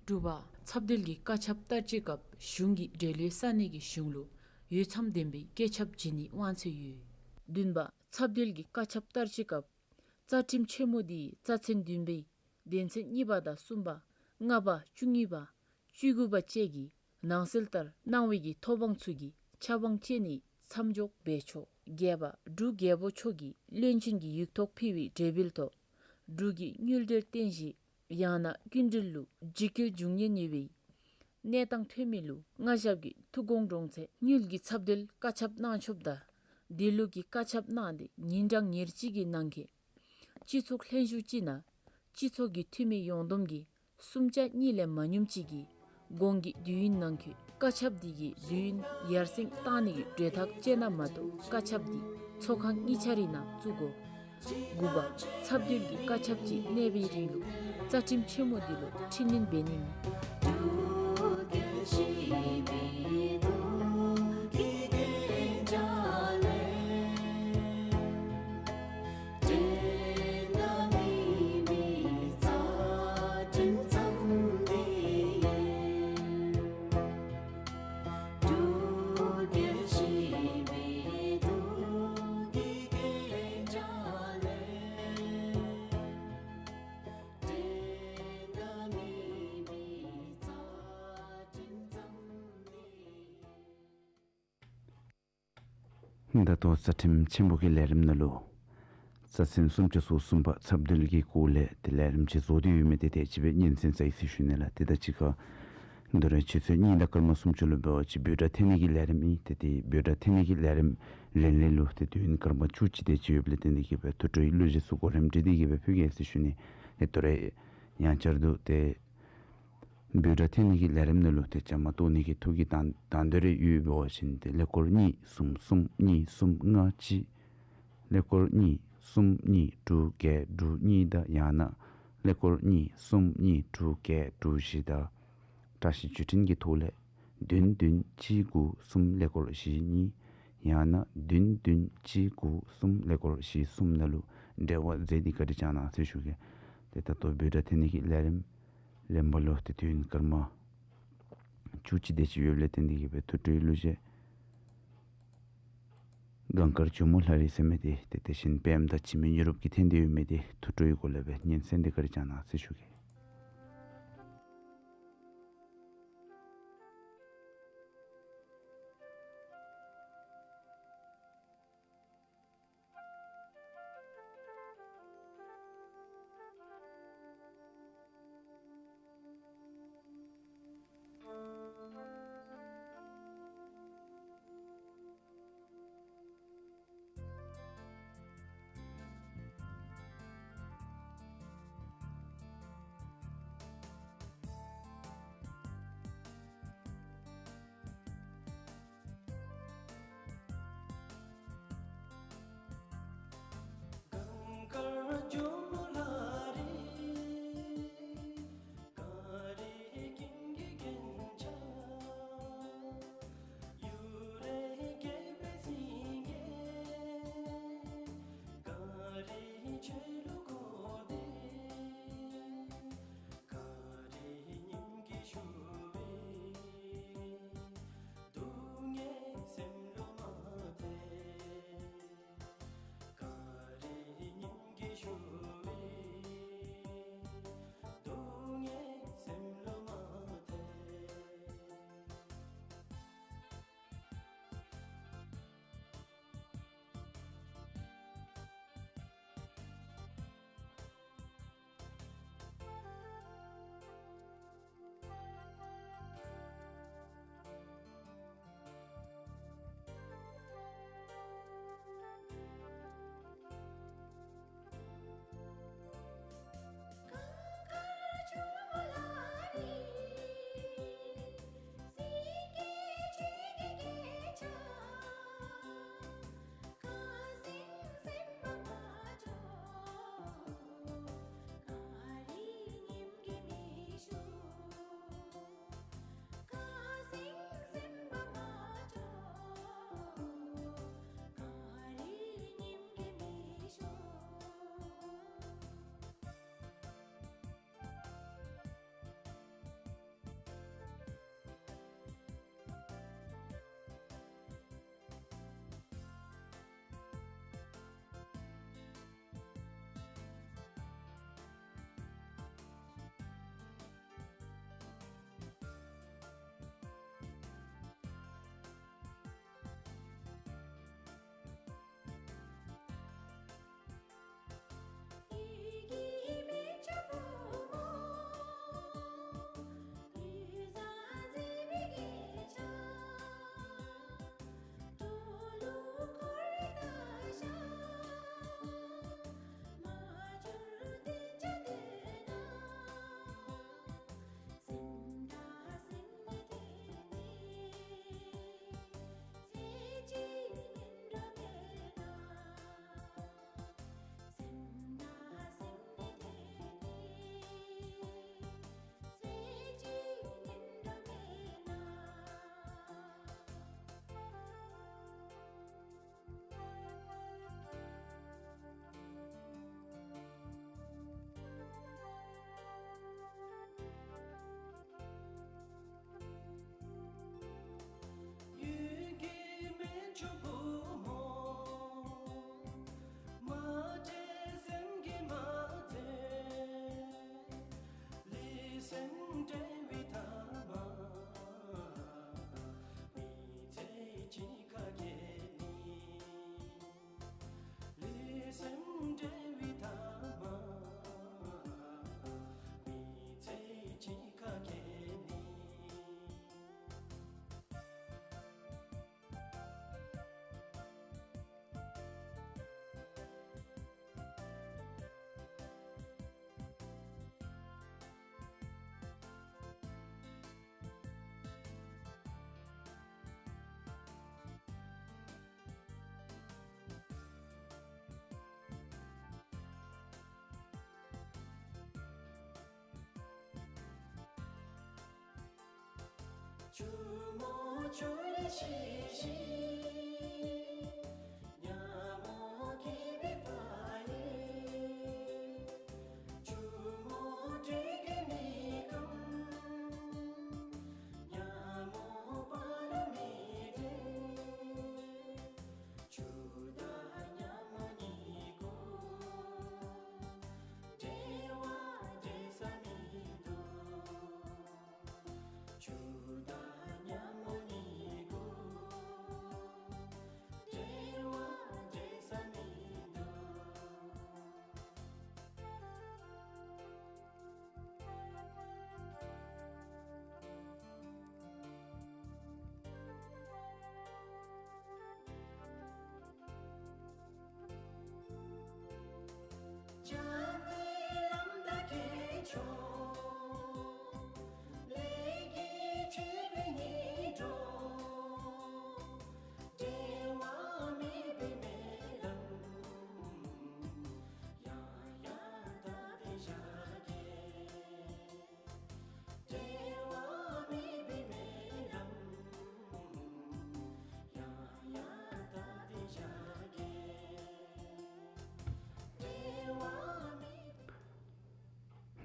དྲུག་པ། ཚབ་འདུལ་གྱི་བཀའ་ཁྱབ་བསྟར་སྤྱོད་སྐབས་གཞུང་གིས་འབྲེལ་ཡོད་ས་གནས་ཀྱི་གཞུང་ལུ་འོས་འཚམ་ལྡན་པའི་བཀོད་ཁྱབ་བྱིན་ནིའི་དབང་ཚད་ཡོད། བདུན་པ། ཚབ་འདུལ་གྱི་བཀའ་ཁྱབ་བསྟར་སྤྱོད་སྐབས་རྩ་ཁྲིམས་ཆེན་མོ་འདིའི་རྩ་ཚན་བདུན་པའི་དོན་ཚན་གཉིས་པ་དང་གསུམ་པ་ལྔ་པ་བཅུ་གཉིས་པ་བཅུ་དགུ་པ་བཅས་ཀྱི་ནང་གསལ་ལྟར་གནང་བའི་གི་ཐོབ་དབང་ཚུ་གི་ཆབ་དབང་བཅད་ནི་མཚམས་འཇོག་འབད་ཆོག། བརྒྱད་པ། འབྲུག་རྒྱལ་པོ་མཆོག་གིས་བློན་ཆེན་གྱི་ཡིག་ཐོག་ཕུལ་བའི་གྲོས་འབུལ་ཐོག་འབྲུག་གི་དངུལ་འབྲེལ་རྟེན་གཞི་ཡང་ན་སྐྱིན་འགྲུལ་ལུ་འཇིགས་སྐུལ་འབྱུང་ཉེན་ཡོད་པའི་གནས་སྟངས་ཐོན་མི་ལུ་སྔ་ཞབས་ཀྱི་ཐུགས་དགོངས་འདྲོངས་ཚེ་དངུལ་གྱི་ཚབ་འདུལ་བཀའ་ཁྱབ་གནང་ཆོགཔ་ད་དེ་ལུགས་ཀྱི་བཀའ་ཁྱབ་གནང་སྟེ་ཉིན་གྲངས་ཉེར་གཅིག་གི་ནང་འཁོད་སྤྱི་ཚོགས་ལྷན་བཞུགས་ཅིག་ནང་སྤྱི་ཚོགས་ཀྱི་འཐུས་མི་ཡོངས་བསྡོམས་ཀྱི་གསུམ་ཆ་གཉིས་ལས་མ་ཉུངམ་ཅིག་གིས་གོང་གི་དུས་ཡུན་ནང་འཁོད་བཀའ་ཁྱབ་འདི་གི་དུས་ཡུན་ཡར་སེང་བཏང་ནི་གི་གྲོས་ཐག་བཅད་ན་མ་གཏོགས་བཀའ་ཁྱབ་འདི་ཚོགས་ཁང་གཉིས་ཆ་རའི་ནང་བཙུགས་དགོ། དགུ་པ། ཚབ་འདུལ་གྱི་བཀའ་ཁྱབ་ཅིག་གནས་པའི་རིང་ལུ་རྩ་ཁྲིམས་ཆེན་མོ་འདི་ལུ་ཁྲིམས་ལེན་འབད་ནི་མེད། ད་ལྟོ་རྩ་ཁྲིམས་ཆེན་པོ་གི་ལས་རིམ་ནང་ལུ་རྩ་ཚན་སུམ་ཅུ་སོ་གསུམ་པ་ཚབ་འདུལ་གྱི་སྐོར་ལས་ཏེ་ལས་རིམ་ཅིག་བཟོ་སྟེ་ཡོད་མི་འདི་ཏེ་ཅིག་སྦེ་སྙན་གསན་ས་ཡི་ཟེར་ཞུ་ནི་ལགས། ཏེ་ད་ཅི་ཁར་འདི་ར་ཆུ་ཚོད་གཉིས་དང་སྐར་མ་སུམ་ཅུ་ལུ་འབད་བ་ཅིན་འབོད་སྒྲ་འཐེན་ནི་གི་ལས་རིམ་ཨིན། ཏེ་ཏེ་འབོད་སྒྲ་འཐེན་ནི་གི་ལས་རིམ་ལན་ལེན་ལུ་ཏེ་དུས་ཡུན་སྐར་མ་བཅུ་གཅིག་དེ་ཅིག་ཡོདཔ་ལས་ཏེ་འདི་གི་སྦེ་ཐུགས་སྤྲོའི་བློ་གཞི་ཚུ་གོ་རིམ་སྒྲིག་སྟེ་གི་སྦེ་ཕུལ་གེ་ཟེར་ཞུ་ནི། ཏེ་དོ་རུང་ཡང་བསྐྱར་དུ་ཏེ་འབོད་སྒྲ་འཐེན་ནི་གི་ལས་རིམ་ནང་ལུ་ཏེ་བཅའ་མར་གཏོགས་ནི་གི་ཐོ་གི་དང་དང་དོད་རེ་ཡོདཔ་འབད་བ་ཅིན་ཏེ་ཀླད་ཀོར་གཉིས་གསུམ་གསུམ་གཉིས་གསུམ་ལྔ་གཅིག། ཀླད་ཀོར་གཉིས་གསུམ་གཉིས་དྲུག་བརྒྱད་དྲུག་གཉིས་དང་ཡང་ན་ཀླད་ཀོར་གཉིས་གསུམ་གཉིས་དྲུག་བརྒྱད་དྲུག་བཞི་དང་ བཀྲ་ཤིས་བརྒྱུད་འཕྲིན་གྱི་ཐོག་ལས་བདུན་བདུན་གཅིག་དགུ་གསུམ་ཀླད་ཀོར་བཞི་གཉིས། ཡང་ན་བདུན་བདུན་གཅིག་དགུ་གསུམ་ཀླད་ཀོར་བཞི་གསུམ་ནང་ལུ་འབྲེལ་བ་མཛད་དེ་བཀའ་དྲིན་བསྐྱང་གནང་ཟེར་ཞུ་གེ། ཏེ་ད་ལྟོ་འབོད་སྒྲ་འཐེན་ནི་གི་ལས་རིམ་རིམ་པ་ལུ་ཏེ་དུས་ཡུན་སྐར་མ་བཅུ་གཅིག་དེ་ཅིག་ཡོདཔ་ལས་བརྟེན་ཏེ་གིས་སྦེ་ཐུགས་སྤྲོའི་གླུ་གཞས་གངས་དཀར་ཇོ་མོ་ལྷ་རི་ཟེར་མི་དེ་ཏེ་དེ་བཞིན་པདྨ་དང་འཆི་མེད་མྱུར་སྐྱོབ་ཀྱིས་འཐེན་ཏེ་ཡོད་མི་དེ་ཐུགས་སྤྲོའི་སྒོ་ལས་སྦེ་སྙན་གསན་དེ་བཀའ་དྲིན་བསྐྱང་གནང་ཟེར་ཞུ་གེ།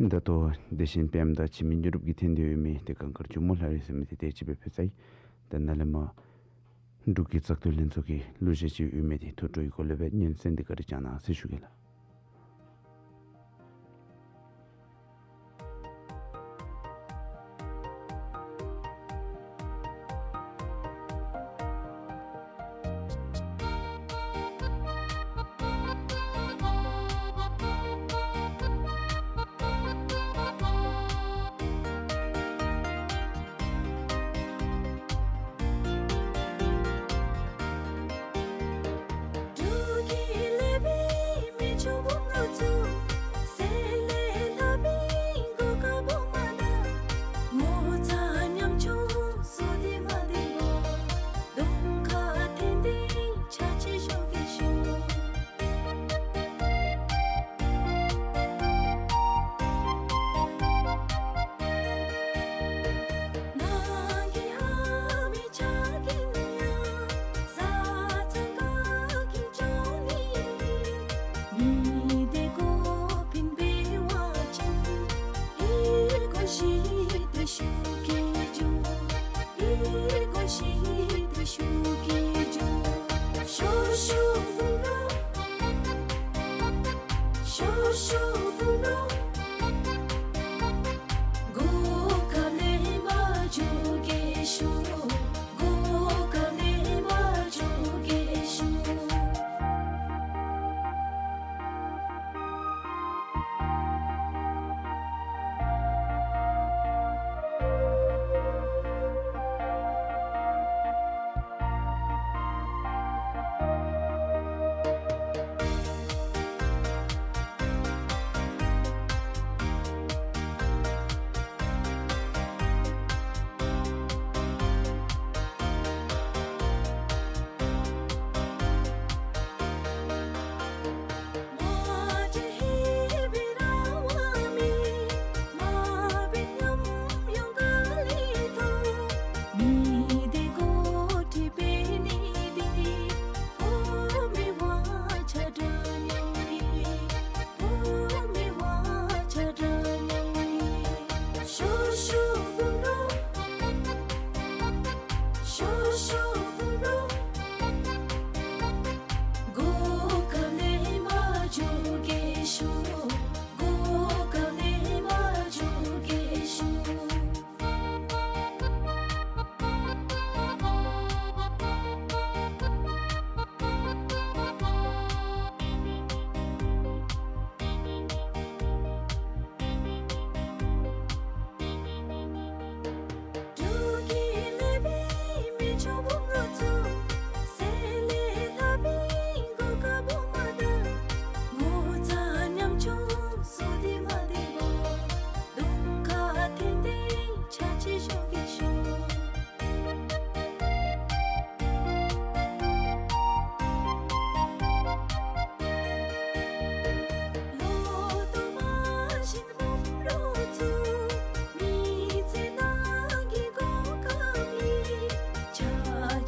ད་ལྟོ་བདེ་ཆེན་པདྨ་དང་འཆི་མེད་དངོས་གྲུབ་ཀྱིས་འཐེན་ཏེ་ཡོད་མི་དེ་གངས་དཀར་ཇོ་མོ་ལྷ་རི་ཟེར་མི་དེ་དེ་ཅིག་སྦེ་ཕུལ་ཚར་ཡི། ད་ནཱ་ལས་མར་འབྲུག་གི་བཙག་འཐུ་ལྷན་ཚོགས་ཀྱི་གླུ་གཞས་ཅིག་ཡོད་མི་དེ་ཐོས་གྲོལ་གྱི་སྐོར་ལས་སྦེ་སྙན་གསན་དེ་བཀའ་དྲིན་བསྐྱང་གནང་ཟེར་ཞུ་གེ་ལགས།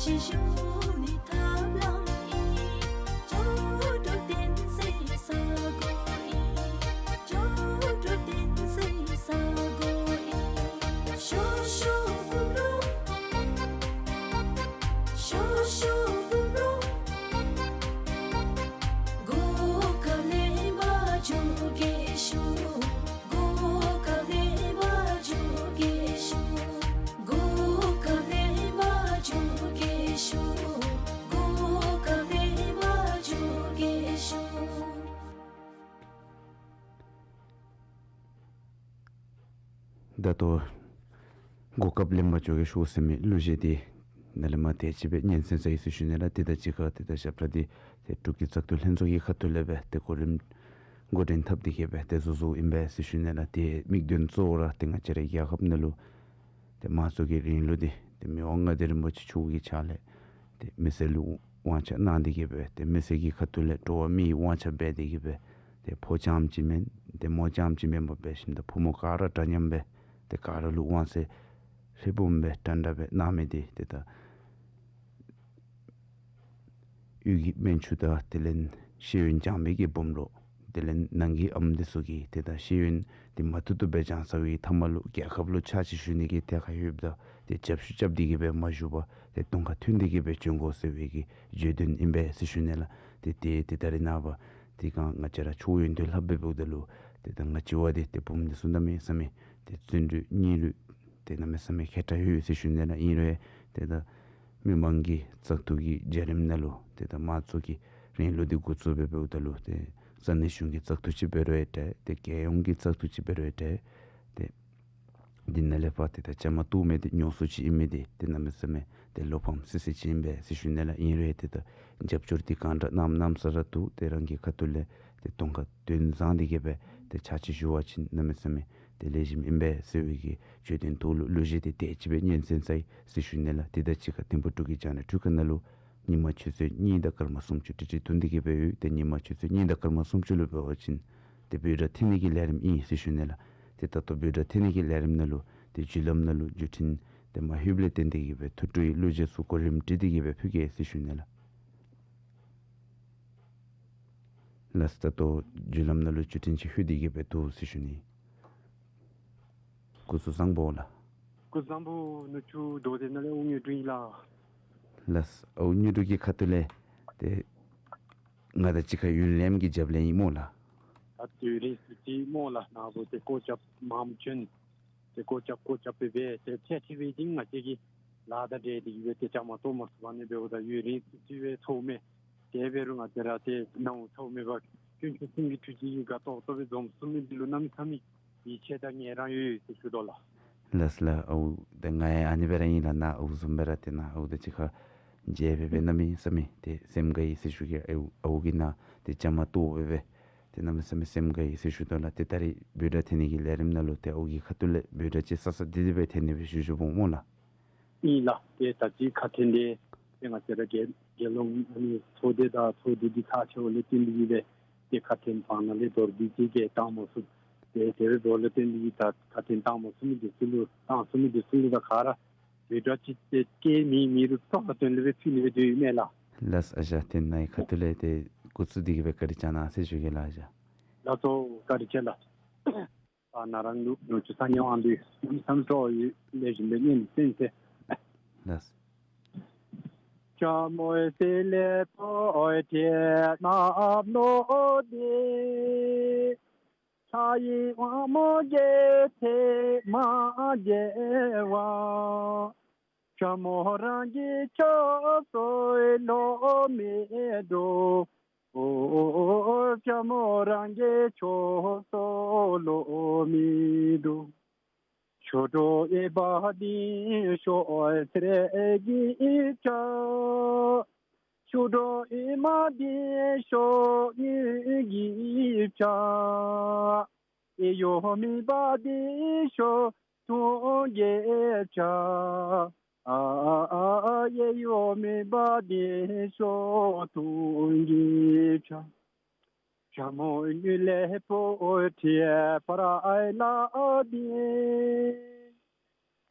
ཕྱི་ཤུལ་ནི་ཐབས་ལམ་ཨིན། ཇོ་བོ་བསྟན་འཛིན་ས་སྒོ་ཨིན། ཇོ་བོ་བསྟན་འཛིན་ས་སྒོ་ཨིན། ཤོ་ཤོ་བུམ་རོ། ཤོ་ཤོ་བུམ་རོ། གོ་སྐབས་ལེན་པར་ཇོ་བོ་ཞུ། གོ་སྐབས་ལེན་པར་ཇོ་བོ་ཞུ། གོ་སྐབས་ལེན་པར་ཇོ་བོ་ཞུ། གོ་སྐབས་ལེན་པར་ཇོ་བོ་ཞུ། ད་ལྟོ་གོ་སྐབས་ལེན་པར་ཇོ་བོ་ཞུ་ཟེར་མི་གླུ་གཞས་འདི་ནཱ་ལས་མར་དེ་ཅིག་སྦེ་སྙན་གསན་ས་ཨིན་ཟེར་ཞུ་ནི་ལགས། དེ་དང་གཅིག་ཁར་ཏེ་ད་ཞབས་ཁྲ་འདི་ཏེ་འབྲུག་གི་བཙག་འཐུ་ལྷན་ཚོགས་ཀྱི་ཁ་ཐུག་ལས་སྦེ་ཏེ་གོ་རིམ་འགོ་འདྲེན་འཐབ་སྟེ་གི་སྦེ་ཏེ་བཟོ་བཟོཝ་ཨིན་པས་ཟེར་ཞུ་ནི་ལགས། ཏེ་དམིགས་དོན་གཙོ་བོ་ར་ཏེ་ང་བཅས་རའི་རྒྱལ་ཁབ་ནང་ལུ་ཏེ་དམངས་གཙོ་གི་རིང་ལུགས་འདི་ཏེ་མི་དབང་མངའ་བདག་རིན་པོ་ཆེ་མཆོག་གི་ཕྱག་ལས་ཏེ་མི་སེར་ལུ་དབང་ཆ་གནང་སྟེ་གི་སྦེ་ཏེ་མི་སེར་གྱི་ཁ་ཐུག་ལས་འགྲོ་བ་མིའི་དབང་ཆ་འབད་དེ་གི་སྦེ་ཏེ་ཕོ་རྐྱངམ་ཅིག་མེན་ཏེ་མོ་རྐྱངམ་ཅིག་མེན་པར་འབད་ཞིནམ་ད་ཕོ་མོ་ག་ར་འདྲ་མཉམ་སྦེ་ཏེ་ག་ར་ལུ་དབང་ཚད་ཧྲིལ་བུམ་སྦེ་འདྲ་འདྲ་སྦེ་གནང་མི་འདི་ཏེ་ད་གཡུས་ཀྱི་སྨན་ཆུ་དང་དེ་ལས་ཤེས་ཡོན་སྦྱང་མི་གི་སྦོམ་ལོ་དེ་ལས་ནང་གི་ཨམ་འདི་ཚུ་གིས་ཏེ་ད་ཤེས་ཡོན་འདི་མ་ཐུབ་ཐུབ་སྦེ་སྦྱང་ཚར་བའི་མཐའ་མ་ལུ་རྒྱལ་ཁབ་ལུ་ཕྱག་ཕྱིད་ཞུ་ནི་གི་ཐད་ཁར་ཡོདཔ་ད་ཏེ་རྒྱབ་བཤུད་རྐྱབ་སྟེ་གི་སྦེ་མ་བཞུགས་པར་ཏེ་གདོང་ཁར་ཐོན་ཏེ་གི་སྦེ་བྱོན་དགོ་ཟེར་བའི་གི་བརྗོད་དོན་ཨིན་པས་ཟེར་ཞུ་ནི་ལགས། ཏེ་ཏེ་ཏེ་ད་རེས་ནངས་པ་ཏེ་ག་ང་བཅས་ར་ཆོས་ཡོན་ཏན་ལྷབ་སྦེ་འབདཝ་ད་ལུ་ཏེ་ད་ང་བཅས་བ་འདི་ཏེ་བུམོ་འདི་ཚུ་གནམ་མེད་ས་མེད་ཏེ་བརྩོན་འགྲུས་སྙིང་རུས་ཏེ་གནམ་མེད་ས་མེད་མཁས་དྲགས་ཡོད་ཟེར་ཞུ་ནི་ལགས། ཨིན་རུང་ཏེ་ད་མི་མང་གི་བཙག་འཐུ་གི་བརྒྱུད་རིམ་ནང་ལུ་ཏེ་ད་དམངས་གཙོ་གི་རིང་ལུགས་འདི་འགོ་བཙུགས་སྦེ་འབདཝ་ད་ལུ་ཏེ་ས་གནས་གཞུང་གི་བཙག་འཐུ་ཅིག་འབད་རུང་ཡང་འདྲ་ཏེ་རྒྱལ་ཡོངས་ཀྱི་བཙག་འཐུ་ཅིག་འབད་རུང་ཡང་འདྲ་ཏེ་འདི་ནང་ལས་ཕར་ཏེ་ད་བཅའ་མར་གཏོགས་མི་འདི་མྱོང་ཚོར་ཅིག་ཨིན་མི་འདི་ཏེ་གནམ་མེད་ས་མེད་ཏེ་བློ་ཕམ་སི་སི་ཅིག་ཨིན་པས་ཟེར་ཞུ་ནི་ལགས། ཨིན་རུང་ཡང་ཏེ་ད་རྒྱབ་སྐྱོར་འདི་གང་དྲག་གནངམ་གནམ་ས་ར་ཐུག་ཏེ་རང་གི་ཁ་ཐུག་ལས་ཏེ་གདོང་ཁར་དོན་བཟང་སྟེ་གི་སྦེ་ཏེ་ཕྱག་ཕྱིད་ཞུ་བ་ཅིན་གནམ་མེད་ས་མེད་ཏེ་ལེགས་ཤོམ་ཨིན་པས་ཟེར་བའི་གི་བརྗོད་དོན་ཐོག་ལུ་གླུ་གཞས་འདི་དེ་ཅིག་སྦེ་སྙན་གསན་ས་ཨིན་ཟེར་ཞུ་ནི་ལགས། དེ་དང་གཅིག་ཁར་ཐིམ་ཕུག་འབྲུག་གི་རྒྱ་ནག་འཕྲུལ་ཁང་ནང་ལུ་ཉིན་མ་ཆུ་ཚོད་གཉིས་དང་སྐར་མ་སུམ་ཅུ་ཏིག་ཏིག་ཐོན་ཏེ་གི་སྦེ་ཡོད། ཏེ་ཉིན་མ་ཆུ་ཚོད་གཉིས་དང་སྐར་མ་སུམ་ཅུ་ལུ་འབད་བ་ཅིན་ཏེ་འབོད་སྒྲ་འཐེན་ནི་གི་ལས་རིམ་ཨིན་ཟེར་ཞུ་ནི་ལགས། ཏེ་ད་ལྟོ་འབོད་སྒྲ་འཐེན་ནི་གི་ལས་རིམ་ནང་ལུ་ཏེ་བརྒྱུད་ལམ་ནང་ལུ་བརྒྱུད་འཕྲིན་འདི་མ་ལྷོདཔ་ལས་བརྟེན་ཏེ་གི་སྦེ་ཐུགས་སྤྲོའི་གླུ་གཞས་ཚུ་གོ་རིམ་སྒྲིག་སྟེ་གི་སྦེ་ཕུལ་གེ་ཟེར་ཞུ་ནི་ལགས། ལགས་སོ། ད་ལྟོ་བརྒྱུད་ལམ་ནང་ལུ་བརྒྱུད་འཕྲིན་ཅིག་ལྷོད་དེ་གི་སྦེ་འདུག་ཟེར་ཞུ་ནི། སྐུ་གཟུགས་བཟང་པོ་ལགས། སྐུ་གཟུགས་བཟང་པོ། ནུ་གཅུང་རྡོ་རྗེ་ནང་ལས་ཨོ་དངོས་གྲུབ་ཨིན་ལགས། ལགས་སོ། ཨོ་དངོས་གྲུབ་ཀྱི་ཁ་ཐུག་ལས་ཏེ་ང་དང་གཅིག་ཁར་ཡུན་རིངམོ་གི་རྒྱབ་ལས་ཨིན་སྨོ་ལགས། ད་ཡུན་རིང་སུ་ཅིག་སྨོ་ལགས། ནཱ་བུ་ཏེ་སྐོར་རྐྱབ་མངམ་བྱོན། ཏེ་སྐོར་རྐྱབ་སྐོར་རྐྱབ་སྦེ་སྦེ་ཏེ་ཚེ་ཁྲིད་པའི་རིང་ང་བཅས་ཀྱི་ལཱ་དང་འབྲེལ་ཏེ་གི་སྦེ་ཏེ་བཅའ་མར་གཏོགས་མ་ཚུགས་པར་ཨ་ནི་འབདཝ་ད་ཡུན་རིང་སུ་ཅིག་སྦེ་ཐོགས་མེད། དེ་འབད་རུང་ང་བཅས་ར་ཏེ་ནཱ་འོང་ཐོགས་མེད་པར་དཀོན་མཆོག་གསུམ་གྱི་ཐུགས་རྗེ་གིས་དགའ་ཏོག་ཏོ་སྦེ་འཛོམས་ཚུགས་མི་འདི་ལུ་གནམ་མེད་ས་མེད་ཡིད་ཆེས་དང་ངལ་རངས་ཡོད་ཟེར་ཞུ་དོ་ལགས། ལགས་སོ་ལགས། ཨའུ་ད་ང་ཡང་ཨ་ནི་སྦེ་ར་ཨིན་ལགས། ནཱ་ཨའུ་བཟུམ་སྦེ་ར་ཏེ་ནཱ་ཨའུ་དང་གཅིག་ཁར་མཇལ་སྦེ་སྦེ་གནམ་མེད་ས་མེད་ཏེ་སེམས་དགའ་ཡི་ཟེར་ཞུ་གེ། ཨའུ་ཨའུ་གིས་ནཱ་ཏེ་བཅའ་མར་གཏོགས་སྦེ་སྦེ་ཏེ་གནམ་མེད་ས་མེད་སེམས་དགའ་ཡི་ཟེར་ཞུ་དོ་ལགས། ཏེ་ད་རིས་འབོད་སྒྲ་འཐེན་ནི་གི་ལས་རིམ་ནང་ལུ་ཏེ་ཨའུ་གི་ཁ་ཐུག་ལས་འབོད་སྒྲ་ཅིག་ས་ས་དེ་དེ་སྦེ་འཐེན་ནི་སྦེ་ཞུ་ཞུ་འོང་སྨོ་ལགས། ཨིན་ལགས། ཏེ་ད་ཅི་ཁ་འཐེན་འདི་ཏེ་ང་བཅས་ར་རྒྱལ་རྒྱལ་ཡོངས་ཨ་ནི་ཚོགས་སྡེ་དང་ཚོགས་སྡེ་འདི་ཚར་ཆེ་བ་ལས་བརྟེན་ཏེ་གི་སྦེ་ཏེ་ཁ་འཐེན་བར་ན་ལས་མདོར་བསྡུས་ཅིག་གིས་བཏང་མ་ཚུགས། ཏེ་དེ་སྦེ་འབདཝ་ལས་བརྟེན་ཏེ་གི་ད་ཁ་འཐེན་བཏང་མ་ཚུགས་མི་འདི་ཚུ་ལུ་བཏང་ཚུགས་མི་འདི་ཚུ་ལུ་ད་ག་ར་འབོད་སྒྲ་ཅིག་ཏེ་སྐད་མེད་མི་རུང་ཏོག་ཏོ་སྦེ་ཕུལ་ནི་སྦེ་འདོད་ཡོད་མས་ལགས། ལགས་སོ། ཨ་ཞང་ཏེ་ནཱ་ཁ་ཐུག་ལས་ཏེ་འགོ་བཙུགས་ཏེ་གི་སྦེ་བཀའ་དྲིན་བསྐྱང་གནང་ཟེར་ཞུ་གེ་ལགས་ཨ་ཞང་། ལགས་སོ། བཀའ་དྲིན་ཆེ་ལགས། ཨ་ནཱ་རང་ལུ་ནུ་གཅུང་ས་ཉོ་ཨ་འདི་བསམ་སོ་ཡི་ལེགས་ཤོམ་སྦེ་ཉན་གསན་ཟེར། ལགས་སོ།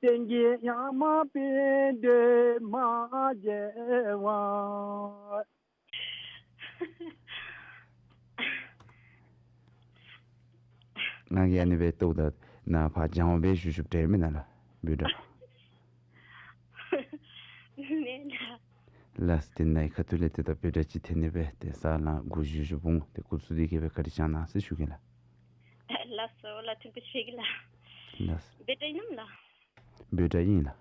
བསྟན་གྱི་ཡང་མ་པའི་འདོད་མ་བྱེད་པ། ང་གིས་ཨ་ནི་སྦེ་བཏུབ་ད་ནཱ་ཕར་སྦྱང་བ་སྦེ་ཞུ་ཞུཝ་འདྲ་མེན་ན་ལགས། འབོད་སྒྲ། མེན་ན། ལགས་སོ། ཏེ་ནཱ་གི་ཁ་ཐུག་ལས་ཏེ་ད་འབོད་སྒྲ་ཅིག་འཐེན་ནི་སྦེ་ཏེ་ས་ལང་གུ་ཞུ་ཞུ་འོང་། ཏེ་སྐུ་གཟུགས་འདི་གིས་སྦེ་བཀའ་དྲིན་བསྐྱང་གནང་ཟེར་ཞུ་གེ་ལགས། ལགས་སོ་ལགས། ཐུགས་རྗེ་ཆེ་གི་ལགས། ལགས་སོ། འབོད་སྒྲ་ཨིན་ནམ་ལགས། འབོད་སྒྲ་ཨིན་ལགས།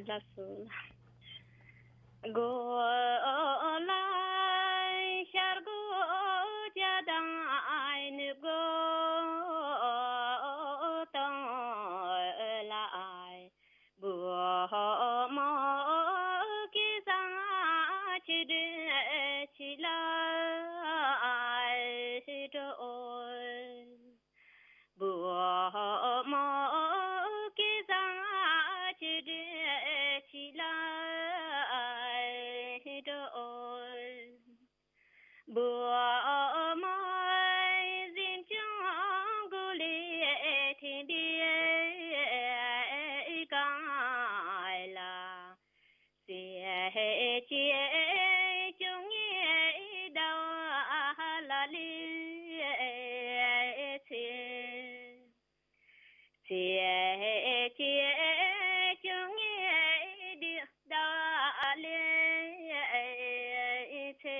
ལགས་སོ་ལགས། གོ་ལ་ཤར་གོ་ཇ་དང་ནུབ་གོ་སྟོང་ལ། བུ་མོ་སྐལ་བཟང་ཆེ་འདྲ་ཆེ་ལ་འགྲོ། བུ་མོ་སྐལ་བཟང་ཆེ་འདྲ་ཆེ་ལ་འགྲོ། བུ་མོའི་གཟིམ་ཆུང་གུ་ལས་ཐོན་པའི་སྒང་ལ། སྲས་བཅས་བཅོ་ལྔའི་ཟླ་བ་ལ་ལུས་ཚེ། སྲས་བཅས་བཅོ་ལྔའི་ཟླ་བ་ལུས་ཚེ།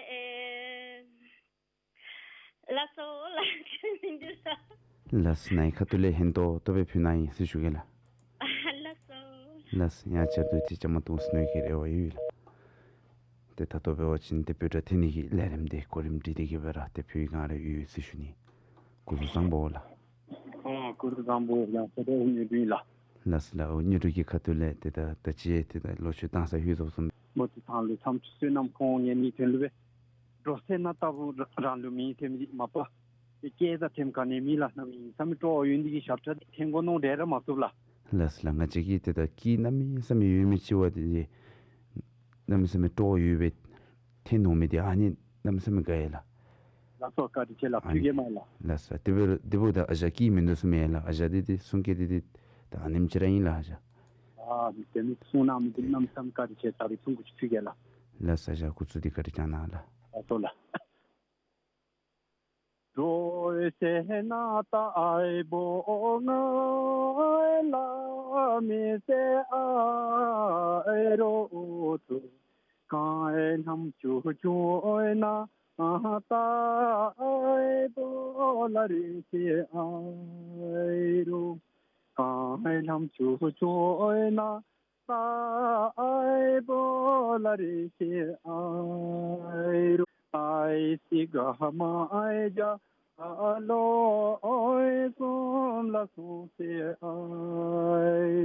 ལགས་སོ་ལགས། ལགས་སོ། ནཱ་གི་ཁ་ཐུག་ལས་ཕན་ཏོག་ཏོ་སྦེ་ཕུལ་གནང་ཡི་ཟེར་ཞུ་གེ་ལགས། ལགས་སོ། ལགས་སོ། ཡང་བསྐྱར་དུ་ཅིག་བཅའ་མར་གཏོགས་ཟེར་མནོ་བའི་རེ་བ་ཡོད་ལགས། ཏེ་ད་ལྟོ་འབད་བ་ཅིན་ཏེ་འབོད་སྒྲ་འཐེན་ནི་གི་ལས་རིམ་འདི་གོ་རིམ་སྒྲིག་སྟེ་གི་སྦེ་ར་ཏེ་ཕུལ་བའི་བསྒང་ར་ཡོད་ཟེར་ཞུ་ནི། སྐུ་གཟུགས་བཟང་པོ་ལགས། ཨ་སྐུ་གཟུགས་བཟང་པོ། ཡང་ཟེར་ཏེ་ཨོ་ཉོ་དུས་ལགས། ལགས་སོ་ལགས། ཨོ་ཉོ་དུས་ཀྱི་ཁ་ཐུག་ལས་ཏེ་ད་ད་ཅི་ཏེ་ད་ལོ་ཆུ་བཏང་ས་ལྷོད་སོ་སོ་མས། མོ་ཏི་ཐང་ལུ་མཚམས་ཆུ་བསོད་ནམས་ཁོང་ངེ་ནི་ཐོན་ལུ་སྦེ། འགྲོ་སའི་ནང་ལྟ་བུ་རང་ལུ་མི་ཐོན་མི་མ་པ། སྐྱེས་ད་ཐེམ་ག་ནི་མེད་ལགས། གནམ་མེད་ས་མེད་སྤྲོ་ཡོད་འདི་གིས་ཞབས་ཁྲ་འཐེན་དགོ་མནོ་འདྲ་ར་མ་ཚུགས་ལགས། ལགས་སོ་ལགས། ང་བཅས་ཀྱིས་ཏེ་ད་སྐྱེས་གནམ་མེད་ས་མེད་ཡོད་མི་ཅིག་བ་འདི་གནམ་མེད་ས་མེད་སྤྲོ་ཡོད་པའི་འཐེན་འོང་མི་འདི་ཨ་ནི་གནམ་མེད་ས་མེད་དགའ་ཡི་ལགས། ལགས་སོ་བཀའ་དྲིན་ཆེ་ལགས། ཨ་ནི་ཕུལ་གེ་མས་ལགས། ལགས་སོ། དེ་འབདཝ་དེ་འབདཝ་ད་ཨ་ཞང་སྐྱེས་མིན་འདུག་ཟེར་མི་ལགས། ཨ་ཞང་འདི་འདི་གསུང་སྐད་འདི་འདི་ད་ཨ་ནེམ་ཅིག་ར་ཨིན་ལགས་ཨ་ཞང་། ཨ་དེ་ནི་གསུང་གནང་མི་འདི་གནམ་མེད་ས་མེད་བཀའ་དྲིན་ཆེ། ད་རིས་ཐུང་ཀུ་ཅིག་ཕུལ་གེ་ལགས། ལགས་སོ་ཨ་ཞང་སྐུ་གཟུགས་འདི་བཀའ་དྲིན་བསྐྱང་གནང་ལགས། ལགས་སོ་ལགས། འགྲོ་སའི་ནང་ལྟ་བུ་ང་ལ་མི་ཟེར་ཨ་རོ་ཚུ། གངས་ལྷམ་ཆུ་ཆུང་ན་ལྟ་བུ་ལ་རེ་ཟེར་ཨ་རོ། གངས་ལྷམ་ཆུ་ཆུང་ན་ལྟ་བུ་ལ་རེ་ཟེར་ཨ་རོ། ཨའི་སི་ག་མ་ཨའི་ཇ་ལོ་ཨའི་གསུམ་ལ་གསུམ་ཟེར་ཨ་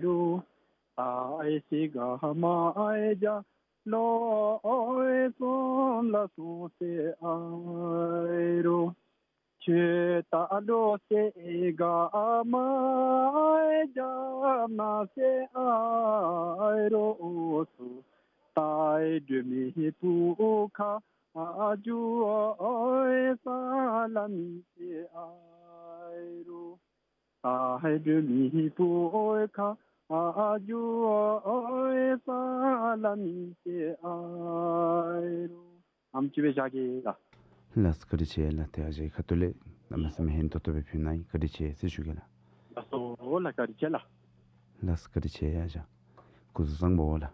རོ། ཨའི་སི་ག་མ་ཨའི་ཇ་ལོ་ཨའི་གསུམ་ལ་གསུམ་ཟེར་ཨ་རོ། ཁྱོད་ད་ལོ་སའི་ག་མ་ཨའི་ཇ་ན་ཟེར་ཨ་རོ་ཚུ། ཏའི་སྒྲོལ་མའི་བུ་ཁ་ཨ་ཇུ་ཨའི་ས་ལ་མི་ཟེར་ཨ་རོ། ཨའི་སྒྲོལ་མའི་བུ་ཁ་ཨ་ཇུ་ཨའི་ས་ལ་མི་ཟེར་ཨ་རོ། ཨམ་ཅིག་སྦེ་བཞག་གེ་ལགས། ལགས་སོ་བཀའ་དྲིན་ཆེ་ལགས། ཏེ་ཨ་ཞང་གི་ཁ་ཐུག་ལས་གནམ་མེད་ས་མེད་ཕན་ཏོག་ཏོ་སྦེ་ཕུལ་གནང་ཡི། བཀའ་དྲིན་ཆེ་ཟེར་ཞུ་གེ་ལགས། ལགས་སོ་ལགས། བཀའ་དྲིན་ཆེ་ལགས། ལགས་སོ་བཀའ་དྲིན་ཆེ་ཨ་ཞང་། སྐུ་གཟུགས་བཟང་པོ་ལགས།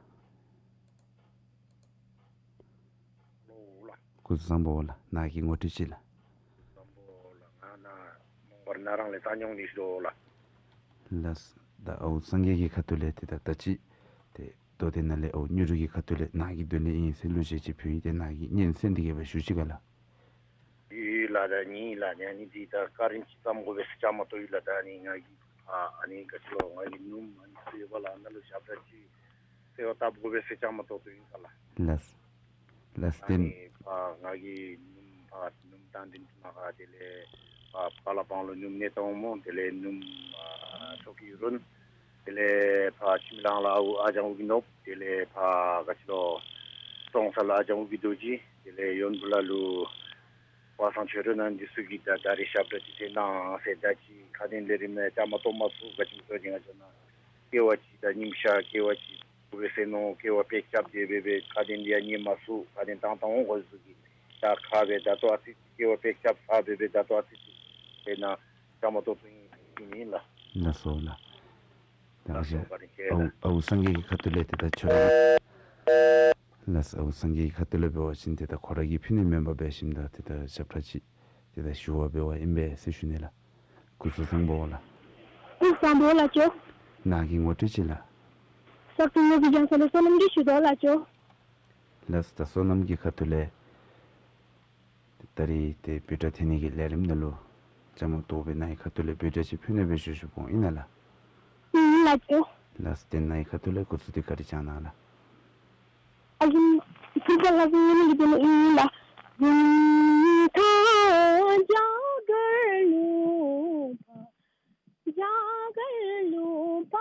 ལོ་ལགས། སྐུ་གཟུགས་བཟང་པོ་ལགས། ནཱ་གིས་ངོ་སྤྲོད་ཅིག་ལགས། བཟང་པོ་ལགས། ང་ནཱ་མོང་སྒར་ནང་ར་ལས་ད་ཉོང་ནི་ཤོ་ལགས། ལགས་སོ། ད་ཨའུ་སངས་རྒྱས་ཀྱི་ཁ་ཐུག་ལས་ཏེ་ད་ད་ཅི་ཏེ་མདོ་སྡེ་ནང་ལས་ཨའུ་མྱུར་གྱི་ཁ་ཐུག་ལས་ནཱ་གི་དོན་ལས་ཨིན་ཟེར་གླུ་གཞས་ཅིག་ཕུལ་ཡི། ཏེ་ནཱ་གིས་སྙན་གསན་ཏེ་གི་སྦེ་ཞུ་ཅི་ག་ལགས། ཡོད་ལགས། ད་ནི་ལགས་ནི་ཨ་ནི་འདི་ད་བཀའ་དྲིན་ཅིག་བསམ་དགོ་པས་ཟེར་བཅའ་མར་གཏོགས་ཡི་ལགས། ད་ཨ་ནི་ང་གིས་ཨ་ཨ་ནི་ག་ཅི་ལོ་ང་གིས་སྣུམ་ཨ་ནི་ཟེར་བ་ལགས། ནཱ་ལུ་ཞབས་ཁྲ་ཅིག་ཟེར་བ་བཏབ་དགོ་པས་ཟེར་བཅའ་མར་གཏོགས་གཏོགས་ཡི་ག་ལགས། ལགས་སོ། ལགས་སོ། ཨ་ཏེ་ནི་ཕར་ང་གིས་སྣུམ་ཕར་སྣུམ་བཏང་སྟེ་ནི་མ་ག་དེ་ལས་ཕར་པ་ལ་བང་ལུ་སྣུམ་གནས་བཏང་འོང་སྨོ། དེ་ལས་སྣུམ་ཨ་ཚོགས་ཀྱི་རུང་། དེ་ལས་ཕར་ཁྱིམ་ལང་ལ་ཨའུ་ཨ་ལྕང་ཨུ་གི་ནོར་བུ། དེ་ལས་ཕར་ག་ཅི་ལོ་སོང་ས་ལ་ཨ་ལྕང་ཨུ་གི་རྡོ་རྗེ། དེ་ལས་ཡོན་པོ་ལ་ལུ་པ་སངས་ཆོས་སྒྲོན་ཨ་ནི་འདི་ཚུ་གིས་ད་ད་རིས་ཞབས་ཁྲ་ཅིག་འཐེན་གནང་ཟེར། ད་ཅི་ཁ་ནང་ལས་རིམ་ནང་བཅའ་མར་གཏོགས་མ་ཚུགས། ག་ཅི་སྨོ་ཟེར་བ་ཅིན་ང་བཅས་ནཱ་ ཀེ་ཝ་ཅིག་དང་ཉིམ་ཤར་ཀེ་ཝ་ཅིག་ཨུ་བེ་སེ་ནོ་ཀེ་ཝ་པེ་ཁྱབ་དེ་སྦེ་སྦེ་ཁ་དེ་འདི་ཡང་ཉེ་མ་སུ་ཁ་དེ་ཏང་ཏང་འོང་གོ་ཟུག་གི་ད་ཁ་སྦེ་ད་ཏོ་ཨ་ཙི་ཙི་ཀེ་ཝ་པེ་ཁྱབ་ས་སྦེ་སྦེ་ད་ཏོ་ཨ་ཙི་ཙི་དེ་ན་ཤ་མ་ཏོག་ཏོ་ཨིན་ཨིན་ལགས། ལགས་སོ་ལགས། ད་ལགས་སོ་བཀའ་དྲིན་ཆེ་ཨའུ་ལགས། ཨའུ་སངས་རྒྱས་ཀྱི་ཁ་ཐུག་ལས་ཏེ་ད་ཁྱོད་ར་ལགས་སོ། ཨའུ་སངས་རྒྱས་ཀྱི་ཁ་ཐུག་ལས་འབད་བ་ཅིན་ཏེ་ད་ཁོ་ར་གིས་ཕུལ་ནི་མེན་པར་འབད་ཞིནམ་ད་ཏེ་ད་ཞབས་ཁྲ་ཅིག་ཏེ་ད་ཞུ་བར་འབད་བ་ཨིན་པས་ཟེར་ཞུ་ནི་ལགས། སྐུ་གཟུགས་བཟང་པོ་ལགས། སྐུ་གཟུགས་བཟང་པོ་ལགས་ཇོ། ནཱ་གི་ངོ་སྤྲོད་ཅིག་ལགས། སྐུ་གཟུགས་བཟང་པོ་ལགས་ཇོ། ལགས་ད་བསོད་ནམས་ཀྱི་ཁ་ཐུག་ལས་ད་རིས་ཏེ་བོད་སྒྲ་འཐེན་ནི་གི་ལས་རིམ་ནང་ལུ་བཅའ་མར་གཏོགས་སྦེ་ནཱ་གི་ཁ་ཐུག་ལས་བོད་སྒྲ་ཅིག་ཕུལ་ནི་སྦེ་ཞུ་ཞུཝ་ཨིན་ན་ལགས། ཨིན་ལགས་ཇོ། ལགས་ཏེ་ནཱ་གི་ཁ་ཐུག་ལས་སྐུ་གཟུགས་འདི་བཀའ་དྲིན་བསྐྱང་གནང་ལགས། ཨ་ལུ་སྐུ་གཟུགས་ལགས་ཨིན་ལགས། རྒྱ་གར་ལུང་པ། རྒྱ་གར་ལུང་པ་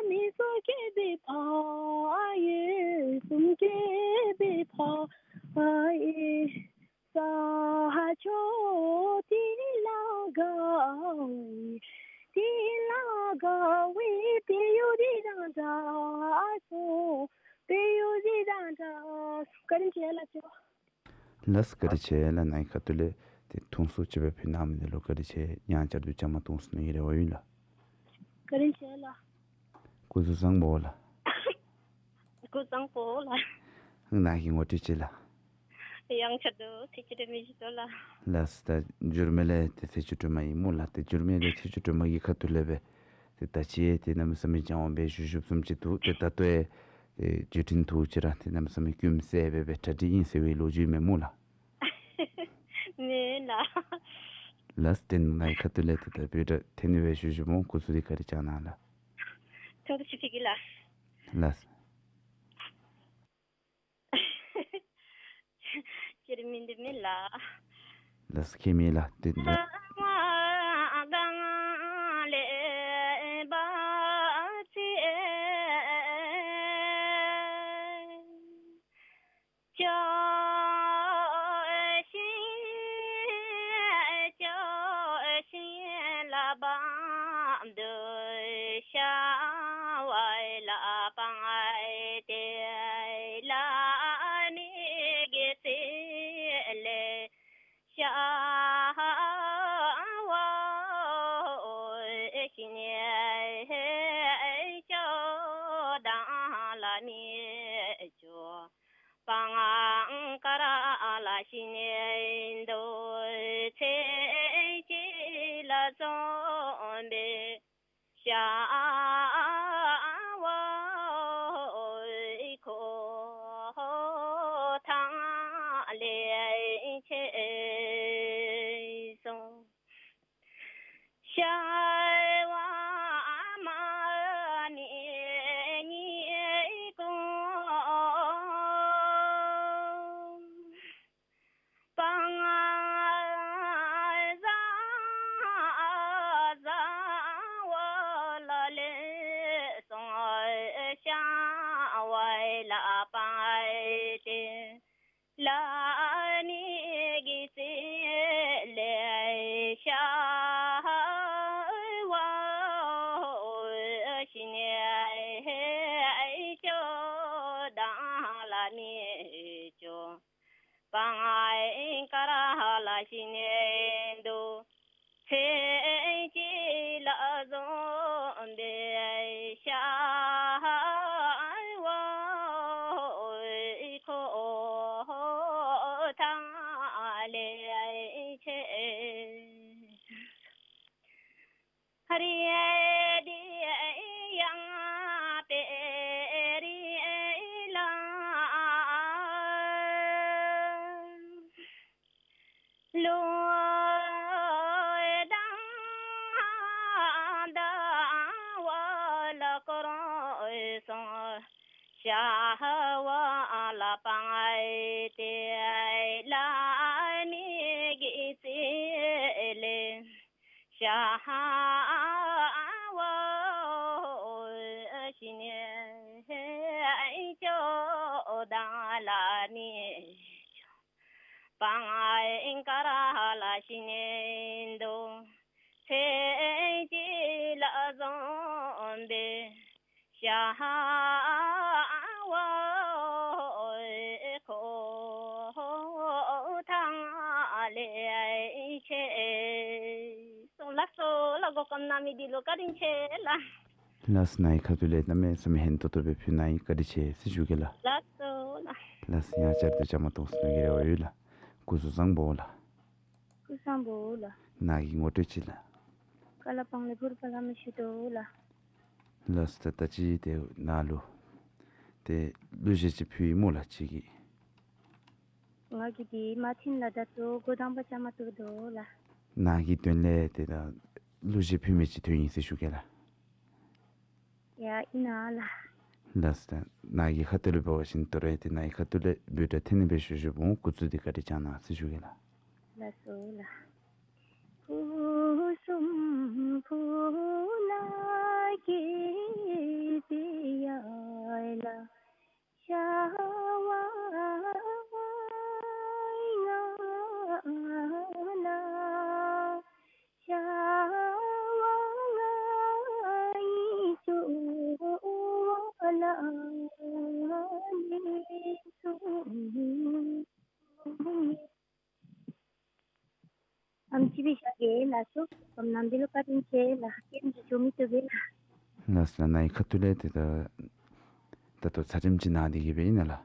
མི་གསུམ་སྐྱེས་པའི་ཕ་ཡུལ་གསུམ་སྐྱེས་པའི་ཕ་ཡུལ། ས་ཕྱོགས་དེ་ལ་དགའ་བའི་དེ་ལ་དགའ་བའི་བལ་ཡུལ་འདི་དང་འདྲ་སོང་། བལ་ཡུལ་འདི་དང་འདྲ་སོང་། བཀའ་དྲིན་ཆེ་ལགས་ཇོ། ལགས་བཀའ་དྲིན་ཆེ་ལགས། ནཱ་གི་ཁ་ཐུག་ལས་ཏེ་ཐུང་སུ་ཅིག་སྦེ་ཕུལ་གནང་མི་འདི་ལུ་བཀའ་དྲིན་ཆེ། ཡང་བསྐྱར་དུ་བཅའ་མར་གཏོགས་ཚུགས་ནི་གི་རེ་བ་ཡོད་ལགས། བཀའ་དྲིན་ཆེ་ལགས། སྐུ་གཟུགས་བཟང་པོ་ལགས། སྐུ་གཟུགས་བཟང་པོ་ལགས། ནཱ་གི་ངོ་སྤྲོད་ཅིག་ལགས། ཡང་བསྐྱར་དུ་ཚེ་ཆུ་དྲོན་མའི་ཞུ་དོ་ལགས། ལགས་ད་འགྱུར་མེད་ལས་ཏེ་ཚེ་ཆུ་དྲོན་མ་ཨིན་སྨོ་ལགས། ཏེ་འགྱུར་མེད་ལས་ཚེ་ཆུ་དྲོན་མ་གི་ཁ་ཐུག་ལས་སྦེ་ཏེ་ད་ཅི་ཡང་ཏེ་གནམ་མེད་ས་མེད་སྦྱང་བ་སྦེ་ཞུ་ཞུཝ་བཟུམ་ཅིག་འདུག། ཏེ་ད་ལྟོ་ཡང་ཏེ་བརྒྱུད་འཕྲིན་ཐུགས་ཅིག་ར་ཏེ་གནམ་མེད་ས་མེད་ཀུན་གསལ་སྦེ་སྦེ་གྲ་སྒྲིག་ཨིན་ཟེར་བའི་ལོ་རྒྱུས་མེན་སྨོ་ལགས། མེན་ལགས། ལགས་ཏེ་ནཱ་གི་ཁ་ཐུག་ལས་ཏེ་ད་བོད་སྒྲ་འཐེན་ནི་སྦེ་ཞུ་ཞུཝ་སྨོ། སྐུ་གཟུགས་འདི་བཀའ་དྲིན་བསྐྱང་གནང་ལགས། ཐུང་ཀུ་ཅིག་ཕུལ་གེ་ལགས། ལགས། ཁྱེད་མིང་འདི་མེན་ལགས། ལགས་ཁྱེད་མིང་ལགས། ཏེ་ད་ བྱ་བ་ཁོ་ཐང་ལས་ཆེ། སོང་ལགས་སོ་ལགས། གོ་སྐབས་གནང་མི་འདི་ལུ་བཀའ་དྲིན་ཆེ་ལགས། ལགས་སོ། ནཱ་གི་ཁ་ཐུག་ལས་གནམ་མེད་ས་མེད་ཕན་ཐོགས་ཐོགས་སྦེ་ཕུལ་གནང་ཡི། བཀའ་དྲིན་ཆེ་ཟེར་ཞུ་གེ་ལགས། ལགས་སོ་ལགས། ལགས་སོ། ཡང་བསྐྱར་དུ་བཅའ་མར་གཏོགས་ཟེར་ནི་གི་རེ་བ་ཡོད་ལགས། སྐུ་གཟུགས་བཟང་པོ་ལགས། སྐུ་གཟུགས་བཟང་པོ་ལགས། ནཱ་གི་ངོ་སྤྲོད་ཅིག་ལགས། ཀ་ལ་སྦང་ལས་ཕུར་པ་ལས་མར་ཞུ་དོ་ལགས། ལགས་སོ། ད་ད་ཅི་ཏེ་ནཱ་ལུ་ཏེ་གླུ་གཞས་ཅིག་ཕུལ་ཡི་སྨོ་ལགས་ཁྱོད་ཀྱིས། ང་གིས་འདི་མ་ཐོན་ལགས། ད་ལྟོ་འགོ་དང་པ་བཅའ་མར་གཏོགས་དོ་ལགས། ནཱ་གི་དོན་ལས་ཏེ་ད་གླུ་གཞས་ཕུལ་མི་ཅིག་ཐོན་ཡི་ཟེར་ཞུ་གེ་ལགས། ཡ་ཨིན་ན་ལགས། ལགས་སོ། ད་ནཱ་གི་ཁ་ཐུག་ལས་འབད་བ་ཅིན་ད་རུང་ཏེ་ནཱ་གི་ཁ་ཐུག་ལས་འབོད་སྒྲ་འཐེན་ནི་སྦེ་ཞུ་ཞུཝ་འོང་། སྐུ་གཟུགས་འདི་བཀའ་དྲིན་བསྐྱང་གནང་ཟེར་ཞུ་གེ་ལགས། ལགས་སོ་ལགས། ཨམ་ཅིག་སྦེ་བཞག་གེ་ལགས་སོ། གོ་སྐབས་གནང་མི་འདི་ལུ་བཀའ་དྲིན་ཆེ་ལགས། སྐད་ཅིག་ཞུ་མི་བཏུབ་པས་ལགས། ལགས་སོ་ལགས། ནཱ་གི་ཁ་ཐུག་ལས་ཏེ་ད་ད་ལྟོ་ཚར་རིམ་ཅིག་གནང་སྟེ་གི་སྦེ་ཨིན་ན་ལགས།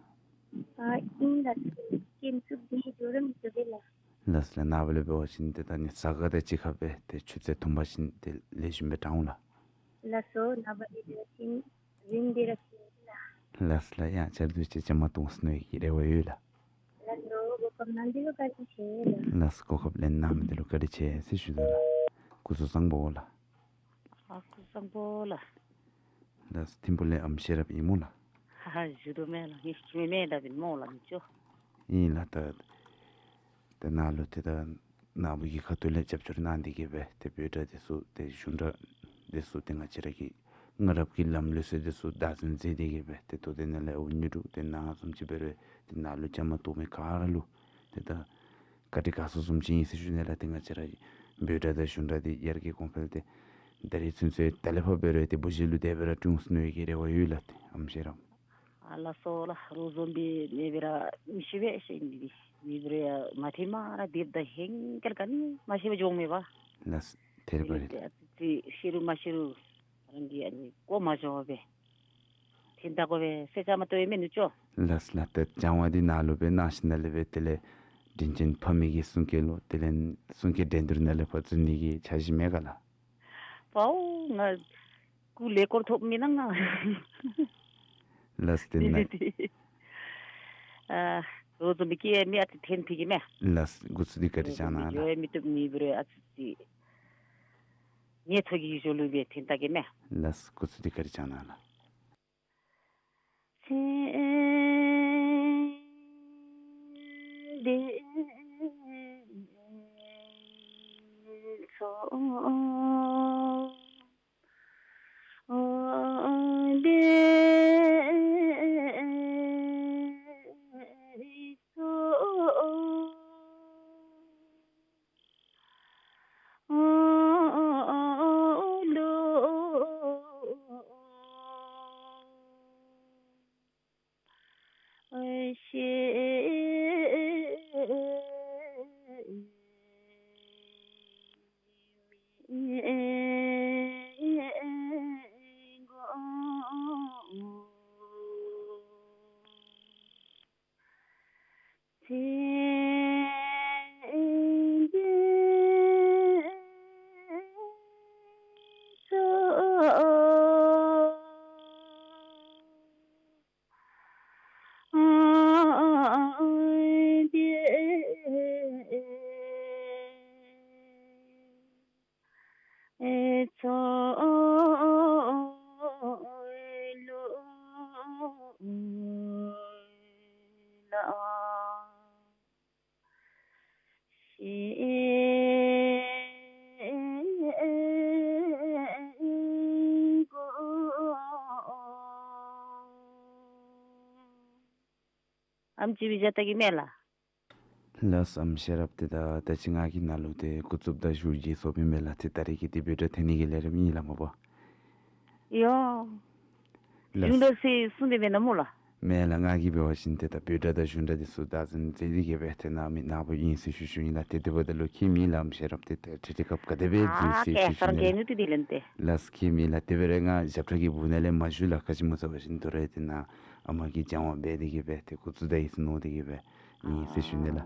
ཨ་ཨིན་ལགས། སྐད་མི་བཏུབ་འདི་ཞུ་ར་མི་བཏུབ་པས་ལགས། ལགས་སོ་ལགས། ནངས་པ་ལས་འབད་བ་ཅིན་ཏེ་ད་ནི་གཟའ་སྐར་དང་གཅིག་ཁར་སྦེ་ཏེ་ཆུ་ཚོད་བདུན་པ་ཅིན་ཏེ་ལེགས་ཤོམ་སྦེ་དྲངས་འོང་ལགས། ལགས་སོ། ནངས་པ་ལས་འབད་བ་ཅིན་རིམ་འདི་ར་ཅིག་ལགས། ལགས་སོ་ལགས། ཡང་བསྐྱར་དུ་ཅིག་བཅའ་མར་གཏོགས་ཟེར་ནི་གི་རེ་བ་ཡོད་ལགས། ལགས་སོ། གོ་སྐབས་གནང་མི་འདི་ལུ་བཀའ་དྲིན་ཆེ་ལགས། ལགས་སོ། གོ་སྐབས་ལེན་གནང་མི་འདི་ལུ་བཀའ་དྲིན་ཆེ་ཟེར་ཞུ་དོ་ལགས། སྐུ་གཟུགས་བཟང་པོ་ལགས། ཨ་སྐུ་གཟུགས་བཟང་པོ་ལགས། ལགས་སོ། ཐིམ་ཕུག་ལས་ཨམ་ཤེས་རབ་ཨིན་སྨོ་ལགས། ཧ་ཧ་ཞུ་དོ་མེན་ལགས། ངེ་ཤེས་མེད་མེད་ད་བིན་སྨོ་ལགས་མི་ཅོ། ཨིན་ལགས། ད་ད་ནཱ་ལུ་ཏེ་ད་ནཱ་བུ་གི་ཁ་ཐུག་ལས་རྒྱབ་སྐྱོར་གནང་སྟེ་གི་སྦེ་ཏེ་འབོད་སྒྲ་འདི་ཚུ་ཏེ་གཞུང་སྒྲ་འདི་ཚུ་ཏེ་ང་བཅས་ར་གི་སྔ་རབས་ཀྱི་ལམ་ལུགས་སྲོལ་འདི་ཚུ་བདག་འཛིན་མཛད་དེ་གི་སྦེ་ཏེ་ད་ལྟོ་ནཱ་ལས་འོག་མི་འདི་ཚུ་ཏེ་ནཱ་བཟུམ་ཅིག་འབད་རུང་ཏེ་ནཱ་ལུ་བཅའ་མར་གཏོགས་མི་ག་ར་ལུ་ཏེ་ད་བཀའ་དྲིན་དགའ་ཚོར་བཟུམ་ཅིག་ཨིན་ཟེར་ཞུ་ནི་ལགས། ཏེ་ང་བཅས་ར་འབོད་སྒྲ་དང་གཞུང་སྒྲ་འདི་ཡར་རྒྱས་གོང་འཕེལ་ཏེ་ད་རིས་ཚུན་ཚོད་ད་ལས་ཕར་འབད་རུང་ཏེ་བུ་གཞི་ལུ་དེ་སྦེ་ར་འཁྲུངས་ཟེར་ནི་གི་རེ་བ་ཡོད་ལགས། ཏེ་ཨམ་ཤེས་རབ། ཨ་ལགས་སོ་ལགས། རོགས་བཟུམ་སྦེ་མེད་པར་མི་ཤེས་པས་ཤེས་ནི་འདི་མེད་པར་མ་ཐོན་མ་ར་དེ་ད་ཧེང་སྐལ་ག་ནི་མ་ཤེས་པར་འགྱོཝ་མས་པ། ལགས་སོ། ཐད་རི་བ་རི་ལགས། ཏེ་ཤེས་རུང་མ་ཤེས་རུང་རང་གིས་ཨ་ནི་གོ་མ་འགྱོ་བར་སྦེ་ཐོན་ད་དགོ་པས་ཟེར་བཅའ་མར་གཏོགས་ཡི་མེན་ན་ཅོ། ལགས་སོ་ལགས། ཏེ་སྦྱང་བ་འདི་ནཱ་ལུ་སྦེ་གནང་ཞིནམ་ལས་སྦེ་དེ་ལས་དྲིན་ཅན་ཕ་མ་གི་གསུང་སྐད་ལུ་དེ་ལས་གསུང་སྐད་འགྲན་བསྡུར་ནང་ལས་ཕར་འཛུལ་ནི་གི་འཆར་གཞི་མེད་ག་ལགས། པའོ་ང་སྐུ་ལས་སྐོར་ཐོབ་མི་ནང་ང་། ལགས་སོ། ཏེ་ནཱ་ཨ་རོགས་བཟུམ་སྦེ་སྐྱེ་མི་ཨ་ཙི་ཐོན་ཕི་གི་མས། ལགས་སོ། འགོ་བཙུགས་ཏེ་བཀའ་དྲིན་བསྐྱང་གནང་ལགས། འགྱོ་མི་བཏུབ་མེད་པར་ཨ་ཙི་ངལ་འཚོ་གི་ཞོར་ལུ་སྦེ་ཐོན་ད་གེ་མས། ལགས་སོ། འགོ་བཙུགས་ཏེ་བཀའ་དྲིན་བསྐྱང་གནང་ལགས། ཨམ་ཅིག་སྦེ་བཞག་ད་གེ་མས་ལགས། ལགས་སོ། ཨམ་ཤེས་རབ། ཏེ་ད་ད་ཅི་ང་གིས་ནཱ་ལུ་ཏེ་འགོ་བཙུགས་ད་ཞུ་རྒྱུ་ཚོགས་པའི་མེན་ལགས། ཏེ་ད་རིས་ཀྱི་ཏེ་འབོད་སྒྲ་འཐེན་ནི་གི་ལས་རིམ་ཨིན་ལགས་མ་པ། ཡོ། ལགས། གཞུང་སྒྲ་ཟེར་གསུངས་ཏེ་མེན་ན་སྨོ་ལགས། མེན་ལགས། ང་གིས་འབད་བ་ཅིན་ཏེ་ད་འབོད་སྒྲ་དང་གཞུང་སྒྲ་འདི་ཚུ་བདག་འཛིན་མཛད་དེ་གི་སྦེ་ཏེ་གནང་མི་ནཱ་བུ་ཨིན་ཟེར་ཞུ་ཞུཝ་ཨིན་ལགས། ཏེ་དེ་འབདཝ་ད་ལུ་མཁྱེན་མི་ལགས་ཨམ་ཤེས་རབ་ཏེ་ད་འཕྲལ་འཕྲལ་སྐབས་ག་དེ་སྦེ་འཛུལ་ཨ་ཟེར་ཞུ་ཞུ་ནི་ལགས། ལགས་མཁྱེན་མི་ལགས། དེ་སྦེ་ར་ང་ཞབས་ཁྲ་གི་སྦུག་ནང་ལས་མ་ཞུ་ལགས། ག་ཅི་སྨོ་ཟེར་བ་ཅིན་དོ་རུང་ཏེ་ནཱ་ཨ་མ་གིས་སྦྱང་བ་འབད་དེ་གི་སྦེ་ཏེ་འགོ་བཙུགས་ད་ཡི་ཟེར་མནོ་སྟེ་གི་སྦེ་ཨིན་ཟེར་ཞུ་ནི་ལགས།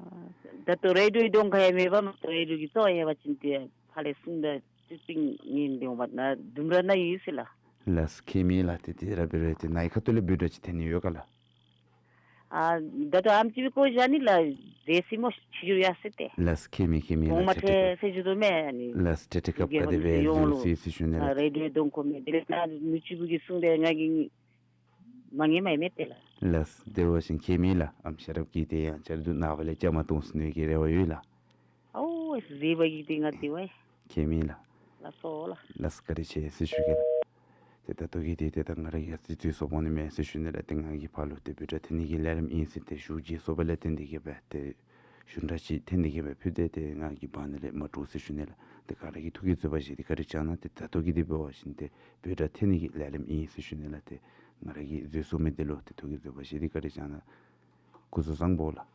ད་ལྟོ་རེ་ཌིའོ་གདོང་ཁར་ཡང་མེད་པ་མ་གཏོགས་རེ་ཌིའོ་གི་རྩ་བར་ཡོད་པ་ཅིན་ཏེ་ཕར་ལས་གསུང་དང་ཏེ་སྤྲིང་ངེ་འདི་འོང་པ་ན་ལྡུམ་ར་ནང་ཡོད་ཟེར་ལགས། ལགས་མཁྱེན་མི་ལགས། ཏེ་དེ་ར་འབད་རུང་ཏེ་ནཱ་གི་ཁ་ཐུག་ལས་འབོད་སྒྲ་ཅིག་འཐེན་ནི་ཡོད་ག་ལགས། ཨ་ད་ལྟོ་ཨམ་ཅིག་སྦེ་བཀོ་བཞག་ནི་ལགས། མཛེས་སི་སྨོ་ཕྱི་འགྱུར་ཡར་སོང་སྟེ། ལགས་མཁྱེན་མི་མཁྱེན་མི་གོང་མ་ལགས། ཏེ་ཏེ་ཏེ་ཟེར་ཞུ་དོ་མས་ཨ་ནི། ལགས་ཏེ་ཏེ་སྐབས་ག་དེ་སྦེ་འཛུལ་ཟེར་ཟེར་ཞུ་ནི་ལགས། ཨ་རེ་ཌིའོ་གདོང་ཁར་མེད། དེ་ལས་ད་མི་གཅིག་པུ་གིས་གསུངས་ཏེ་ང་གིས་མ་ངེས་མ་ཡི་མས་ཏེ་ལགས། ལགས། དེ་འབད་བ་ཅིན་མཁྱེན་མི་ལགས་ཨམ་ཤེས་རབ་ཀྱིས་ཏེ་ཡང་བསྐྱར་དུ་ནངས་པ་ལས་བཅའ་མར་གཏོགས་ཟེར་ནི་གི་རེ་བ་ཡོད་ལགས། ཨའོ་ཨེ་ཟེར་བ་གིས་ཏེ་ང་དེ་བ་ཡི། མཁྱེན་མི་ལགས། ལགས་སོ་ལགས། ལགས་བཀའ་དྲིན་ཆེ་ཟེར་ཞུ་གེ་ལགས། ཏེ་ད་ལྟོ་གི་འདི་ཏེ་ད་ང་ར་གིས་ཡང་རྩིས་རྩིས་སོ་སྤང་ནི་མེད་ཟེར་ཞུ་ནི་ལགས། ཏེ་ང་གིས་ཕར་ལུ་ཏེ་འབོད་སྒྲ་འཐེན་ནི་གི་ལས་རིམ་ཨིན་ཟེར་ཏེ་ཞུ་རྒྱུ་སོང་པ་ལས་བརྟེན་ཏེ་གི་སྦེ་ཏེ་གཞུང་སྒྲ་ཅིག་འཐེན་ཏེ་གི་སྦེ་ཕུལ་ཏེ་ཏེ་ང་གིས་འབག་ནི་ལས་མ་འགྲོ་ཟེར་ཞུ་ནི་ལགས། ཏེ་ག་ར་གིས་ཐུགས་ཀྱི་བཟོད་པ་བཞེས་ཏེ་བཀའ་དྲིན་བསྐྱང་གནང་། ཏེ་ད་ལྟོ་གི་འདི་འབད་བ་ཅིན་ཏེ་འབོད་སྒྲ་འཐེན་ནི་གི་ལས་རིམ་ཨིན་ཟེར་ཞུ་ནི་ལགས། ཏེ་ང་ར་གིས་རྩིས་སོང་མི་འདི་ལུ་ཏེ་ཐུགས་ཀྱི་བཟོད་པ་བཞེས་ཏེ་བཀའ་དྲིན་བསྐྱང་གནང་། སྐུ་གཟུགས་བཟང་པོ་ལགས།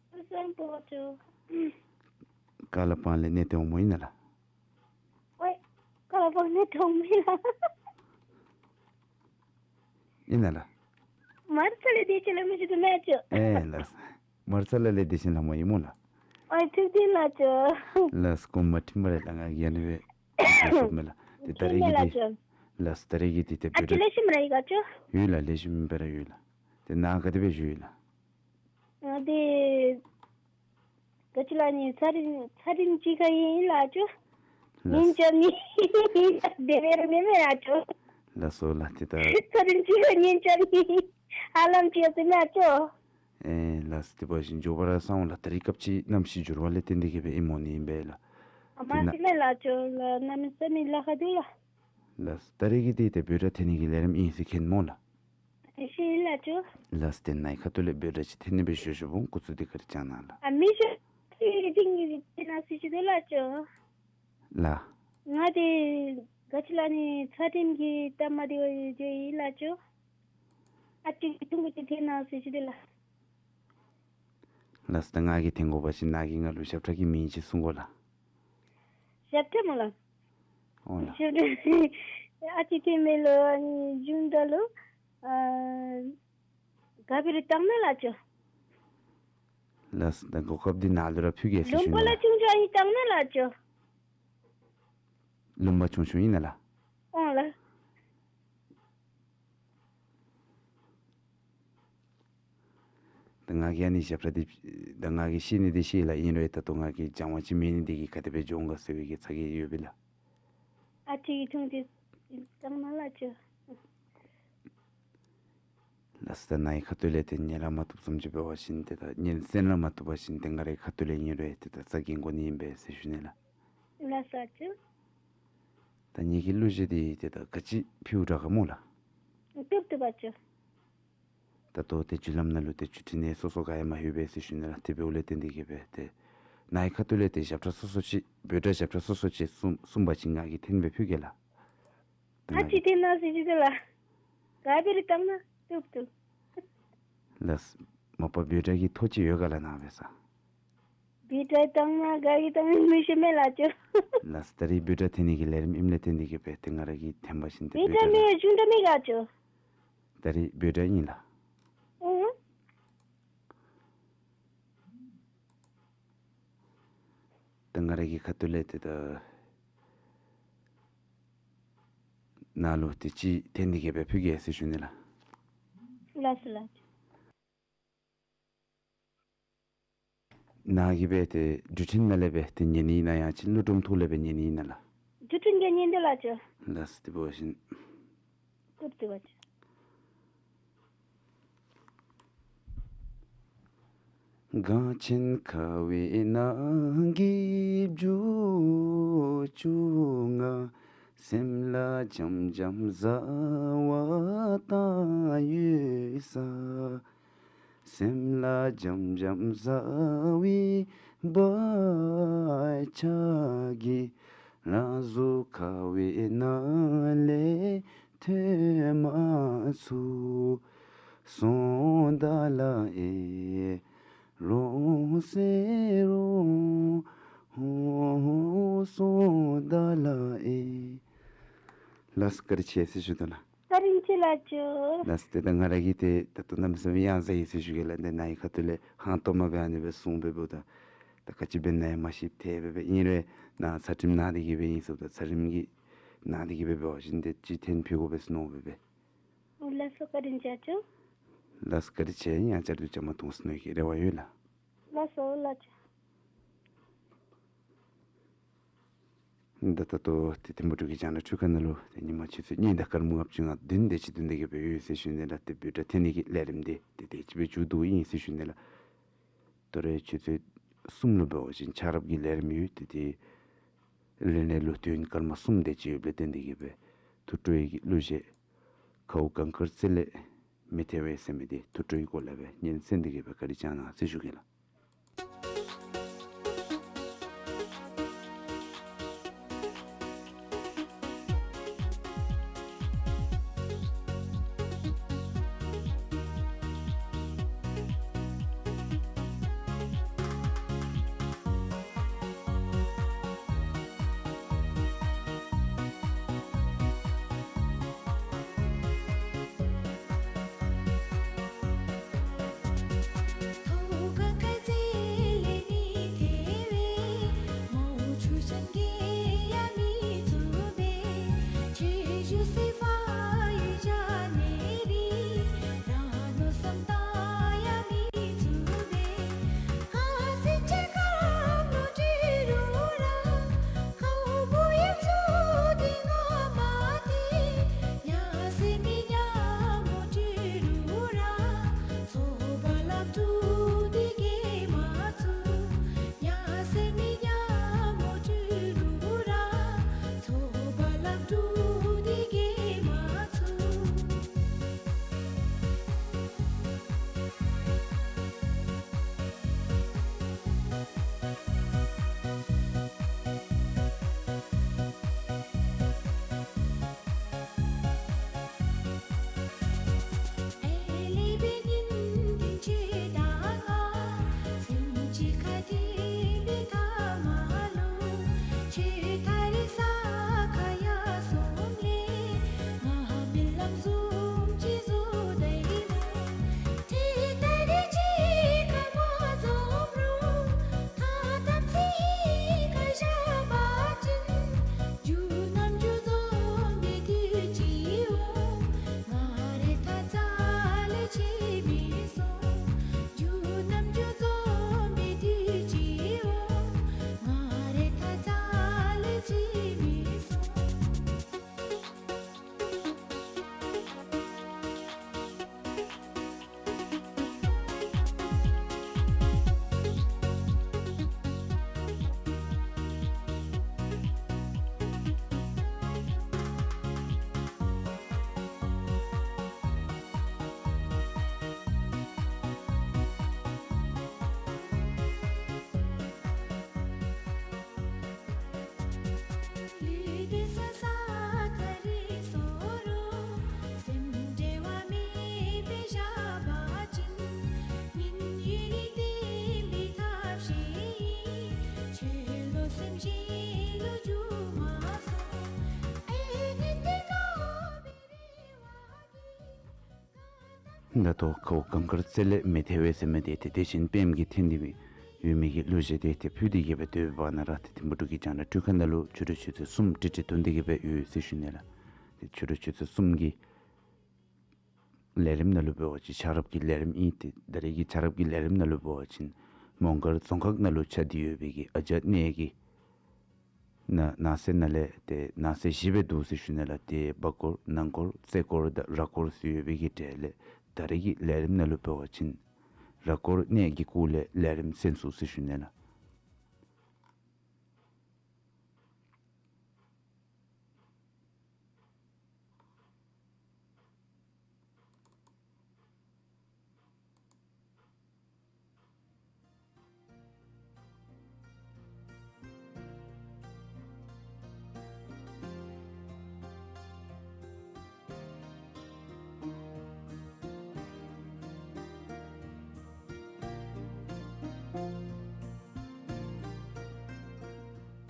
སྐུ་གཟུགས་བཟང་པོ་ལགས། ཀ་ལ་པང་ལས་གནས་སྟེ་འོང་མི་ཨིན་ན་ལགས། ཨོའི། ཀ་ལ་པང་ལས་གནས་སྟེ་འོང་མི་ལགས། ཨིན་ན་ལགས། མར་ཚ་ལས་དེ་ཅིག་ལས་མི་ཞུ་དོ་མས་ལགས། ཨེ་ལགས། མར་ཚ་ལ་ལས་དེ་ཅིག་ལས་མ་ཡི་སྨོ་ལགས། ཨོའི་ཐུགས་རྗེ་ལགས་ལགས། ལགས་སྐུ་མ་ཁྲིམས་པ་རེ་ལགས། ང་གིས་ཨ་ནི་སྦེ་ཞུ་མི་ལགས། ཏེ་ད་རེས་ཀྱི་འདི་ལགས་ཏེ་ད་རེས་ཀྱི་འདི་ཏེ་ཨ་ཅི་ལེགས་ཤོམ་ར་ཡོད་ག་ལགས། ཡོད་ལགས། ལེགས་ཤོམ་སྦེ་ར་ཡོད་ལགས། ཏེ་ནཱ་ག་དེ་སྦེ་བཞུགས་ཡོད་ལགས། ཨ་ཏེ་ག་ཅི་ལགས་ནི་ཚ་རིམ་ཚ་རིམ་ཅིག་ཁར་ཨིན་ལགས་ཅོ། ལགས། ཉིན་ཅ་མི་དེ་སྦེ་ར་མེན་མས་ལགས་ཅོ། ལགས་སོ་ལགས། ཏེ་ད་ཚ་རིམ་ཅིག་ཁར་ཉིན་ཅ་མི་ཧ་ལམ་ཅིག་ཡོད་ཟེར་མས་ལགས་ཅོ། ཨེ་ལགས། དེ་འབད་བ་ཅིན་མགྱོགས་པ་ར་སོང་ལགས། ད་རེས་སྐབས་ཅིག་གནམ་གཤིས་འགྱུར་བ་ལས་བརྟེན་ཏེ་གི་སྦེ་ཨིནམ་འོང་ནི་ཨིན་པས་ལགས། ཨ་མ་ཏེ་ན་ཟེར་མས་ལགས་ཅོ། ལགས་གནམ་མེད་ས་མེད་ལཱ་ཁག་འདུག་ལགས། ལགས། ད་རེས་ཀྱི་འདི་ཏེ་འབོད་སྒྲ་འཐེན་ནི་གི་ལས་རིམ་ཨིན་ཟེར་མཁྱེན་སྨོ་ལགས། ཨེ་ཤེས་ལགས་ཅོ། ལགས། ཏེ་ནཱ་གི་ཁ་ཐུག་ལས་འབོད་སྒྲ་ཅིག་འཐེན་ནི་སྦེ་ཞུ་ཞུཝ་འོང་། སྐུ་གཟུགས་འདི་བཀའ་དྲིན་བསྐྱང་གནང་ལགས། ཨ་མི་ཤོ་ཏེ་འཐེན་ནི་འཐེན་གནང་ཟེར་ཞུ་དོ་ལགས་ཅོ། ལགས། ང་འདི་ག་ཅི་ལགས་ནི་ཚ་རིམ་གྱི་སྟབས་མ་བདེཝ་ཡོད་ཡོད་ཡི་ལགས་ཅོ། ཨ་ཅིག་ཐུང་ཀུ་ཅིག་འཐེན་གནང་ཟེར་ཞུ་དོ་ལགས། ལགས། ད་ང་གིས་འཐེན་དགོ་པ་ཅིན་ནཱ་གིས་ང་ལུ་ཞབས་ཁྲ་གི་མིང་ཅིག་གསུང་དགོ་ལགས། ཞབས་ཁྲ་སྨོ་ལགས། ཨོ་ལགས། ཞབས་ཁྲ་ཨ་ཅིག་འཐེན་མི་ལུ་ཨ་ནི་གཞུང་སྒྲ་ལུ་ཨ་ག་སྦེ་ར་བཏང་ན་ལགས་ཅོ། ལགས། ད་གོ་སྐབས་འདི་ནཱ་ལུ་ར་ཕུལ་གེ་ཟེར་ཞུ་ནི་ལགས། ལུང་པ་ལ་ཆུང་ཆུང་ཨ་ནི་བཏང་ན་ལགས་ཅོ། ལུང་པ་ཆུང་ཆུང་ཨིན་ན་ལགས། ཨོ་ལགས། ད་ང་གིས་ཨ་ནི་ཞབས་ཁྲ་འདི་ད་ང་གིས་ཤེས་ནི་འདི་ཤེས་ལགས། ཨིན་རུང་ད་ལྟོ་ང་གིས་སྦྱང་བ་ཅིག་མེད་ནི་འདི་གིས་ག་དེ་སྦེ་འགྱོ་འོང་ག་ཟེར་བའི་གི་ཚ་གྱང་ཡོད་པས་ལགས། ཨ་ཅིག་གི་ཐུང་ཅིག་བཏང་ན་ལགས་ཅོ། ལགས། ད་ནཱ་གི་ཁ་ཐུག་ལས་ཏེ་ཉན་ར་མ་བཏུབ་བཟུམ་ཅིག་འབད་བ་ཅིན་ཏེ་ད་ཉན་གསན་ར་མ་བཏུབ་པ་ཅིན་ཏེ་ང་རའི་ཁ་ཐུག་ལས་ཨིན་རུང་ཏེ་ད་ཚ་གྱང་འགོ་ནི་ཨིན་པས་ཟེར་ཞུ་ནི་ལགས། ལགས་སོ་ལགས་ཅོ། ད་ངེ་གི་གླུ་གཞས་འདི་ཏེ་ད་ག་ཅི་ཕུལཝ་དྲག་ག་སྨོ་ལགས། བཏུབ་བཏུབ་པས་ཅོ། ད་ལྟོ་ཏེ་བརྒྱུད་ལམ་ནང་ལུ་ཏེ་བརྒྱུད་འཕྲིན་ནི་སོ་སོ་ག་ཡང་མ་ལྷོད་པས་ཟེར་ཞུ་ནི་ལགས། དེ་འབདཝ་ལས་བརྟེན་ཏེ་གི་སྦེ་ཏེ་ནཱ་གི་ཁ་ཐུག་ལས་ཏེ་ཞབས་ཁྲ་སོ་སོ་ཅིག་འབོད་སྒྲ་ཞབས་ཁྲ་སོ་སོ་ཅིག་གསུངས་གསུངས་པ་ཅིན་ང་གིས་འཐེན་སྦེ་ཕུལ་གེ་ལགས། ཨ་ཅིག་འཐེན་གནང་ཟེར་ཞུ་དོ་ལགས། ག་སྦེ་ར་བཏང་ན་བཏུབ་བཏུབ། ལགས། མ་པ་འབོད་སྒྲ་གི་ཐོ་ཅིག་ཡོད་ག་ལགས་ནཱ་འབད་ས། འབོད་སྒྲ་བཏང་ན་ག་གིས་བཏང་ན་མི་ཤེས་མས་ལགས་ཅོ། ལགས། ད་རིས་འབོད་སྒྲ་འཐེན་ནི་གི་ལས་རིམ་ཨིནམ་ལས་བརྟེན་ཏེ་གི་སྦེ་ཏེ་ང་ར་གིས་འཐེན་པ་ཅིན་ཏེ་འབོད་སྒྲ་མེད་གཞུང་སྒྲ་མེད་ག་ཅོ། ད་རིས་འབོད་སྒྲ་ཨིན་ལགས། ཨུང་། ད་ང་ར་གི་ཁ་ཐུག་ལས་ཏེ་ད་ནཱ་ལུ་ཏེ་ཅིག་འཐེན་ཏེ་གི་སྦེ་ཕུལ་གེ་ཟེར་ཞུ་ནི་ལགས། ལགས་སོ་ལགས། ནཱ་གིས་སྦེ་ཏེ་འགྲུལ་འཕྲིན་ནང་ལས་སྦེ་ཏེ་ཉན་ནི་ཨིན་ན་ཡང་ཅིན་གླུ་སྒྲོམ་ཐོག་ལས་སྦེ་ཉན་ནི་ཨིན་ན་ལགས། འགྲུལ་འཕྲིན་གྱིས་ཉན་དོ་ལགས་ཅོ། ལགས་སོ། དེ་འབད་བ་ཅིན། བཀུར་སྟི་བ་ཅོ། གངས་ཅན་ཁ་བའི་ནང་གི་བྱིའུ་བཅུ་ལྔ། སེམས་ལ་འཇམ་འཇམ་བཟའ་བ་བཏང་ཡོད་ས། སེམས་ལ་འཇམ་འཇམ་བཟའ་བའི་བག་ཆགས་ཀྱིས། ལག་གཟུགས་ཁ་བའི་ནང་ལས་ ཐོན་མ་ཚུགས། སོང་ད་ལགས་ཨེ། རོང་སེ་རོང་སོང་ད་ལགས་ཨེ། ལགས་སོ། བཀའ་དྲིན་ཆེ་ཟེར་ཞུ་དོ་ལགས། བཀའ་དྲིན་ཆེ་ལགས་ཇོ། ལགས་སོ། ཏེ་ད་ང་ར་གིས་ཏེ་ད་ལྟོ་གནམ་མེད་ས་མེད་ཡང་ཟ་ཡི་ཟེར་ཞུ་གེ་ལགས། ཏེ་ནཱ་གི་ཁ་ཐུག་ལས་ཧང་སྟོང་མ་སྦེ་ཨ་ནི་སྦེ་གསུངས་སྦེ་འབདཝ་ད་ད་ག་ཅི་འབད་ན་ཡང་མ་ཤེས་ཏེ་སྦེ་སྦེ་ཨིན་རུང་ནཱ་ཚུ་ཚ་གྲིམ་ནང་སྡོད་དེ་གི་སྦེ་ཨིན་ཟེརཝ་ད་ཚ་གྲིམ་གྱི་ནང་སྡོད་དེ་གི་སྦེ་འབད་བ་ཅིན་ཏེ་ཅིག་ཐོན་ཕུལ་དགོ་པས་ཟེར་མནོ་སྦེ་སྦེ། ལགས་སོ། བཀའ་དྲིན་ཆེ་ལགས་ཇོ། ལགས་སོ། བཀའ་དྲིན་ཆེ། ཡང་བསྐྱར་དུ་བཅའ་མར་གཏོགས་ཟེར་མནོ་གི་རེ་བ་ཡོད་ལགས། ལགས་སོ་ལགས་ཇོ། ད་ད་ལྟོ་ཏེ་ཐིམ་ཕུག་འབྲུག་གི་རྒྱང་བསྒྲགས་ཁང་ནང་ལུ་ཏེ་ཉིན་མ་ཆུ་ཚོད་གཉིས་དང་སྐར་མ་ལྔ་བཅུ་ང་བདུན་དེ་ཅིག་བདུན་དེ་གི་སྦེ་ཡོད་ཟེར་ཞུ་ནི་ལགས། ཏེ་འབོད་སྒྲ་འཐེན་ནི་གི་ལས་རིམ་འདི་ཏེ་དེ་ཅིག་སྦེ་མཇུག་བསྡུཝ་ཨིན་ཟེར་ཞུ་ནི་ལགས། ད་རེས་ཆུ་ཚོད་གསུམ་ལུ་འབད་བ་ཅིན་ཆགས་རབས་ཀྱི་ལས་རིམ་ཡོད། ཏེ་དེ་ལས་རིམ་ལུ་དུས་ཡུན་སྐར་མ་གསུམ་དེ་ཅིག་ཡོདཔ་ལས་བརྟེན་ཏེ་གི་སྦེ་ཐུགས་སྤྲོ་ཡི་གི་གླུ་གཞས་ཁཝ་གངས་དཀར་རྩེ་ལས་མི་ཐེ་བའི་ཟེར་མི་འདི་ཐུགས་སྤྲོ་ཡི་སྐོར་ལས་སྦེ་སྙན་གསན་ཏེ་གི་སྦེ་བཀའ་དྲིན་བསྐྱང་གནང་ཟེར་ཞུ་གེ་ལགས། ད་ལྟོ་ཁཝ་གངས་དཀར་རྩེ་ལས་མི་ཐེ་བའི་ཟེར་མི་འདི་ཏེ་བདེ་ཆེན་དཔལམོ་གིས་འཐེན་ཏེ་སྦེ་ཡོད་མི་གི་གླུ་གཞས་འདི་ཏེ་ཕུལ་ཏེ་གི་སྦེ་སྡོད་པའི་བར་ན་ར་ཏེ་ཐིམ་ཕུག་འབྲུག་གི་རྒྱང་བསྒྲགས་སྒྲིག་ཁང་ནང་ལུ་ཕྱི་རུ་ཆུ་ཚོད་གསུམ་ཏིག་ཏིག་ཐོན་ཏེ་གི་སྦེ་ཡོད་ཟེར་ཞུ་ནི་ལགས། ཏེ་ཕྱི་རུ་ཆུ་ཚོད་གསུམ་གྱི་ལས་རིམ་ནང་ལུ་འབད་བ་ཅིན་ཆགས་རབས་ཀྱི་ལས་རིམ་ཨིན། ཏེ་ད་རེས་ཀྱི་ཆགས་རབས་ཀྱི་ལས་རིམ་ནང་ལུ་འབད་བ་ཅིན་མོང་སྒར་རྫོང་ཁག་ནང་ལུ་ཆགས་ཏེ་ཡོད་པའི་གི་ཨ་ཅག་གནས་ཀྱི་ནང་ནང་གསེས་ནང་ལས་ཏེ་ནང་གསེས་བཞི་སྦེ་འདུག་ཟེར་ཞུ་ནི་ལགས། ཏེ་བར་སྐོར་ནང་སྐོར་རྩེ་སྐོར་དང་ར་སྐོར་ཟེར་ཡོད་པའི་གི་གྲས་ལས་ད་རེས་ཀྱི་ལས་རིམ་ནང་ལུ་འབད་བ་ཅིན་ར་སྐོར་གནས་ཀྱི་སྐོར་ལས་ལས་རིམ་གསན་ཚུགས་ཟེར་ཞུ་ནི་ལགས།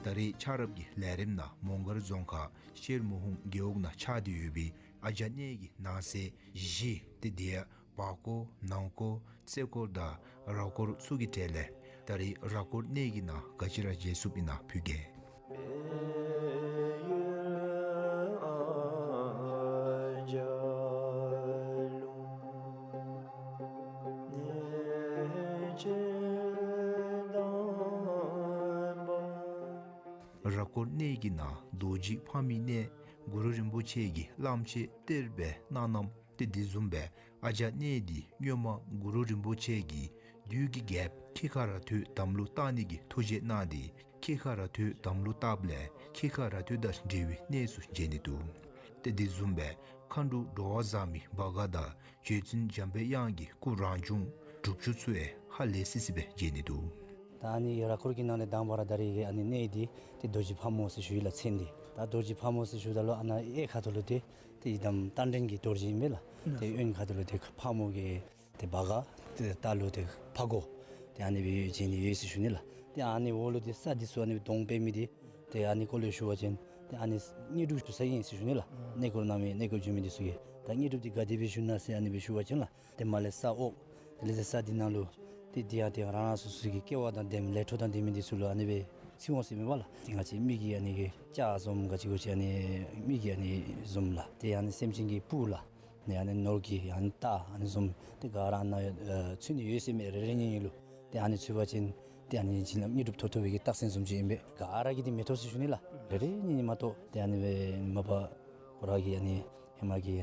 ད་རེས་ཆགས་རབས་ཀྱི་ལས་རིམ་ནང་མོང་སྒར་རྫོང་ཁག་ཤེར་མུ་ཧུང་རྒེད་འོག་ནང་ཆགས་ཏེ་ཡོད་པའི་ཨ་ཇ་གནས་ཀྱི་ནང་གསེས་བཞི་ཏེ་དེ་ཡང་བར་སྐོར་ནང་སྐོར་རྩེ་སྐོར་དང་ར་སྐོར་ཚུ་གི་གྲས་ལས་ད་རེས་ར་སྐོར་གནས་ཀྱི་ནང་ག་ཅི་ར་མཇལ་ཚུགསཔ་ཨིན་ན་ཕུལ་གེ། ར་སྐོར་གནས་ཀྱི་ནང་རྡོ་རྗེ་ཕག་མོའི་གནས་གུ་རུ་རིན་པོ་ཆེ་གིས་གླངམོ་ཆེ་གཏེར་སྦས་གནང་གནངམ་ཏེ་དེ་བཟུམ་སྦེ་ཨ་ཇ་གནས་འདི་སྔོན་མ་གུ་རུ་རིན་པོ་ཆེ་གིས་བདུད་ཀྱི་རྒྱལཔོ་ཁྱི་ཁ་ར་ཐོད་དམ་ལུ་བཏགས་ནི་གི་ཐུགས་བཞེད་གནང་སྟེ་ཁྱི་ཁ་ར་ཐོད་དམ་ལུ་བཏགསཔ་ལས་ཁྱི་ཁ་ར་ཐོད་དང་འབྲེལ་བའི་གནས་ཚུ་མཇལ་ནི་འདུག། ཏེ་དེ་བཟུམ་སྦེ་མཁའ་འགྲོ་འགྲོ་བ་བཟང་མོའི་བྷ་ག་དང་རྗེ་བཙུན་འཇམ་པའི་དབྱངས་ཀྱི་སྐུ་རང་བྱུང་སྒྲུབ་ཆུ་ཚུ་ཡང་ཧ་ལས་སི་སི་སྦེ་མཇལ་ནི་འདུག། ད་ཨ་ནི་ར་སྐོར་གྱི་ནང་ལས་དང་པ་ར་ད་རེས་ཀྱི་ཨ་ནི་གནས་འདི་ཏེ་རྡོ་རྗེ་ཕག་མོ་ཟེར་ཞུ་ཡི་ལགས། མཚན་འདི་ད་རྡོ་རྗེ་ཕག་མོ་ཟེར་ཞུཝ་ད་ལུ་ཨ་ནཱ་གཡས་ཁ་ཐུག་ལུ་ཏེ་ཏེ་ཡི་དམ་རྟ་མགྲིན་གྱི་རྡོ་རྗེ་ཨིན་པས་ལགས། ཏེ་གཡོན་ཁ་ཐུག་ལུ་ཏེ་ཕག་མོ་གི་ཏེ་བྷ་ག་ཏེ་ད་ལུ་ཏེ་ཕག་གོ་ཏེ་ཨ་ནི་སྦེ་ཡོད་ཅི་ནི་ཡོད་ཟེར་ཞུ་ནི་ལགས། ཏེ་ཨ་ནི་འོག་ལུ་ཏེ་ས་འདི་ཚུ་ཨ་ནི་སྦེ་དོང་སྤེལ་མི་འདི་ཏེ་ཨ་ནི་སྐོར་ལས་ཞུ་བ་ཅིན་ཏེ་ཨ་ནི་དངོས་གྲུབ་ཞུ་ས་ཨིན་ཟེར་ཞུ་ནི་ལགས། གནས་སྐོར་གནང་མི་གནས་སྐོར་བྱོན་མི་འདི་ཚུ་གིས་ད་དངོས་གྲུབ་འདི་ག་དེ་སྦེ་ཞུ་ན་ཟེར་ཨ་ནི་སྦེ་ཞུ་བ་ཅིན་ལགས། ཏེ་མར་ལས་ས་འོག་དེ་ལས་ས་འདི་ནང་ལུ་ཏེ་འདི་ཡང་ཏེ་རང་རང་སོ་སོ་གི་སྐལ་བ་དང་ལྡན་ལས་འཕྲོ་དང་ལྡན་མི་འདི་ཚུ་ལུ་ཨ་ནི་སྦེ་ཚིག་འོང་ཟེར་མས་པ་ལགས། ཏེ་ང་བཅས་མི་གི་ཨ་ནི་གི་ལྕགས་བཟུམ་ག་ཅི་གོ་ཅི་ཨ་ནི་མི་གི་ཨ་ནི་བཟུམ་ལགས། ཏེ་ཨ་ནི་སེམས་ཅན་གྱི་སྤུ་ལགས། ནི་ཨ་ནི་ནོར་གྱི་ཨ་ནི་རྟ་ཨ་ནི་བཟུམ་ཏེ་ག་ར་ཨ་ནཱ་ཨེ་ཚུད་ནི་ཡོད་ཟེར་མས། རེ་རེ་གཉིས་གཉིས་ལུ་ཏེ་ཨ་ནི་ཚུད་པ་ཅིན་ཏེ་ཨ་ནི་བྱིན་རླབས་དངོས་གྲུབ་ཐོབ་ཐོབ་པའི་གི་རྟགས་མཚན་བཟུམ་ཅིག་ཨིན་པས། ག་ར་གིས་འདི་མི་ཐོབ་ཟེར་ཞུ་ནི་ལགས། རེ་རེ་གཉིས་གཉིས་མ་གཏོགས་ཏེ་ཨ་ནི་སྦེ་མ་པ་ཁོ་ར་གི་ཨ་ནི་ཧེ་མ་གི་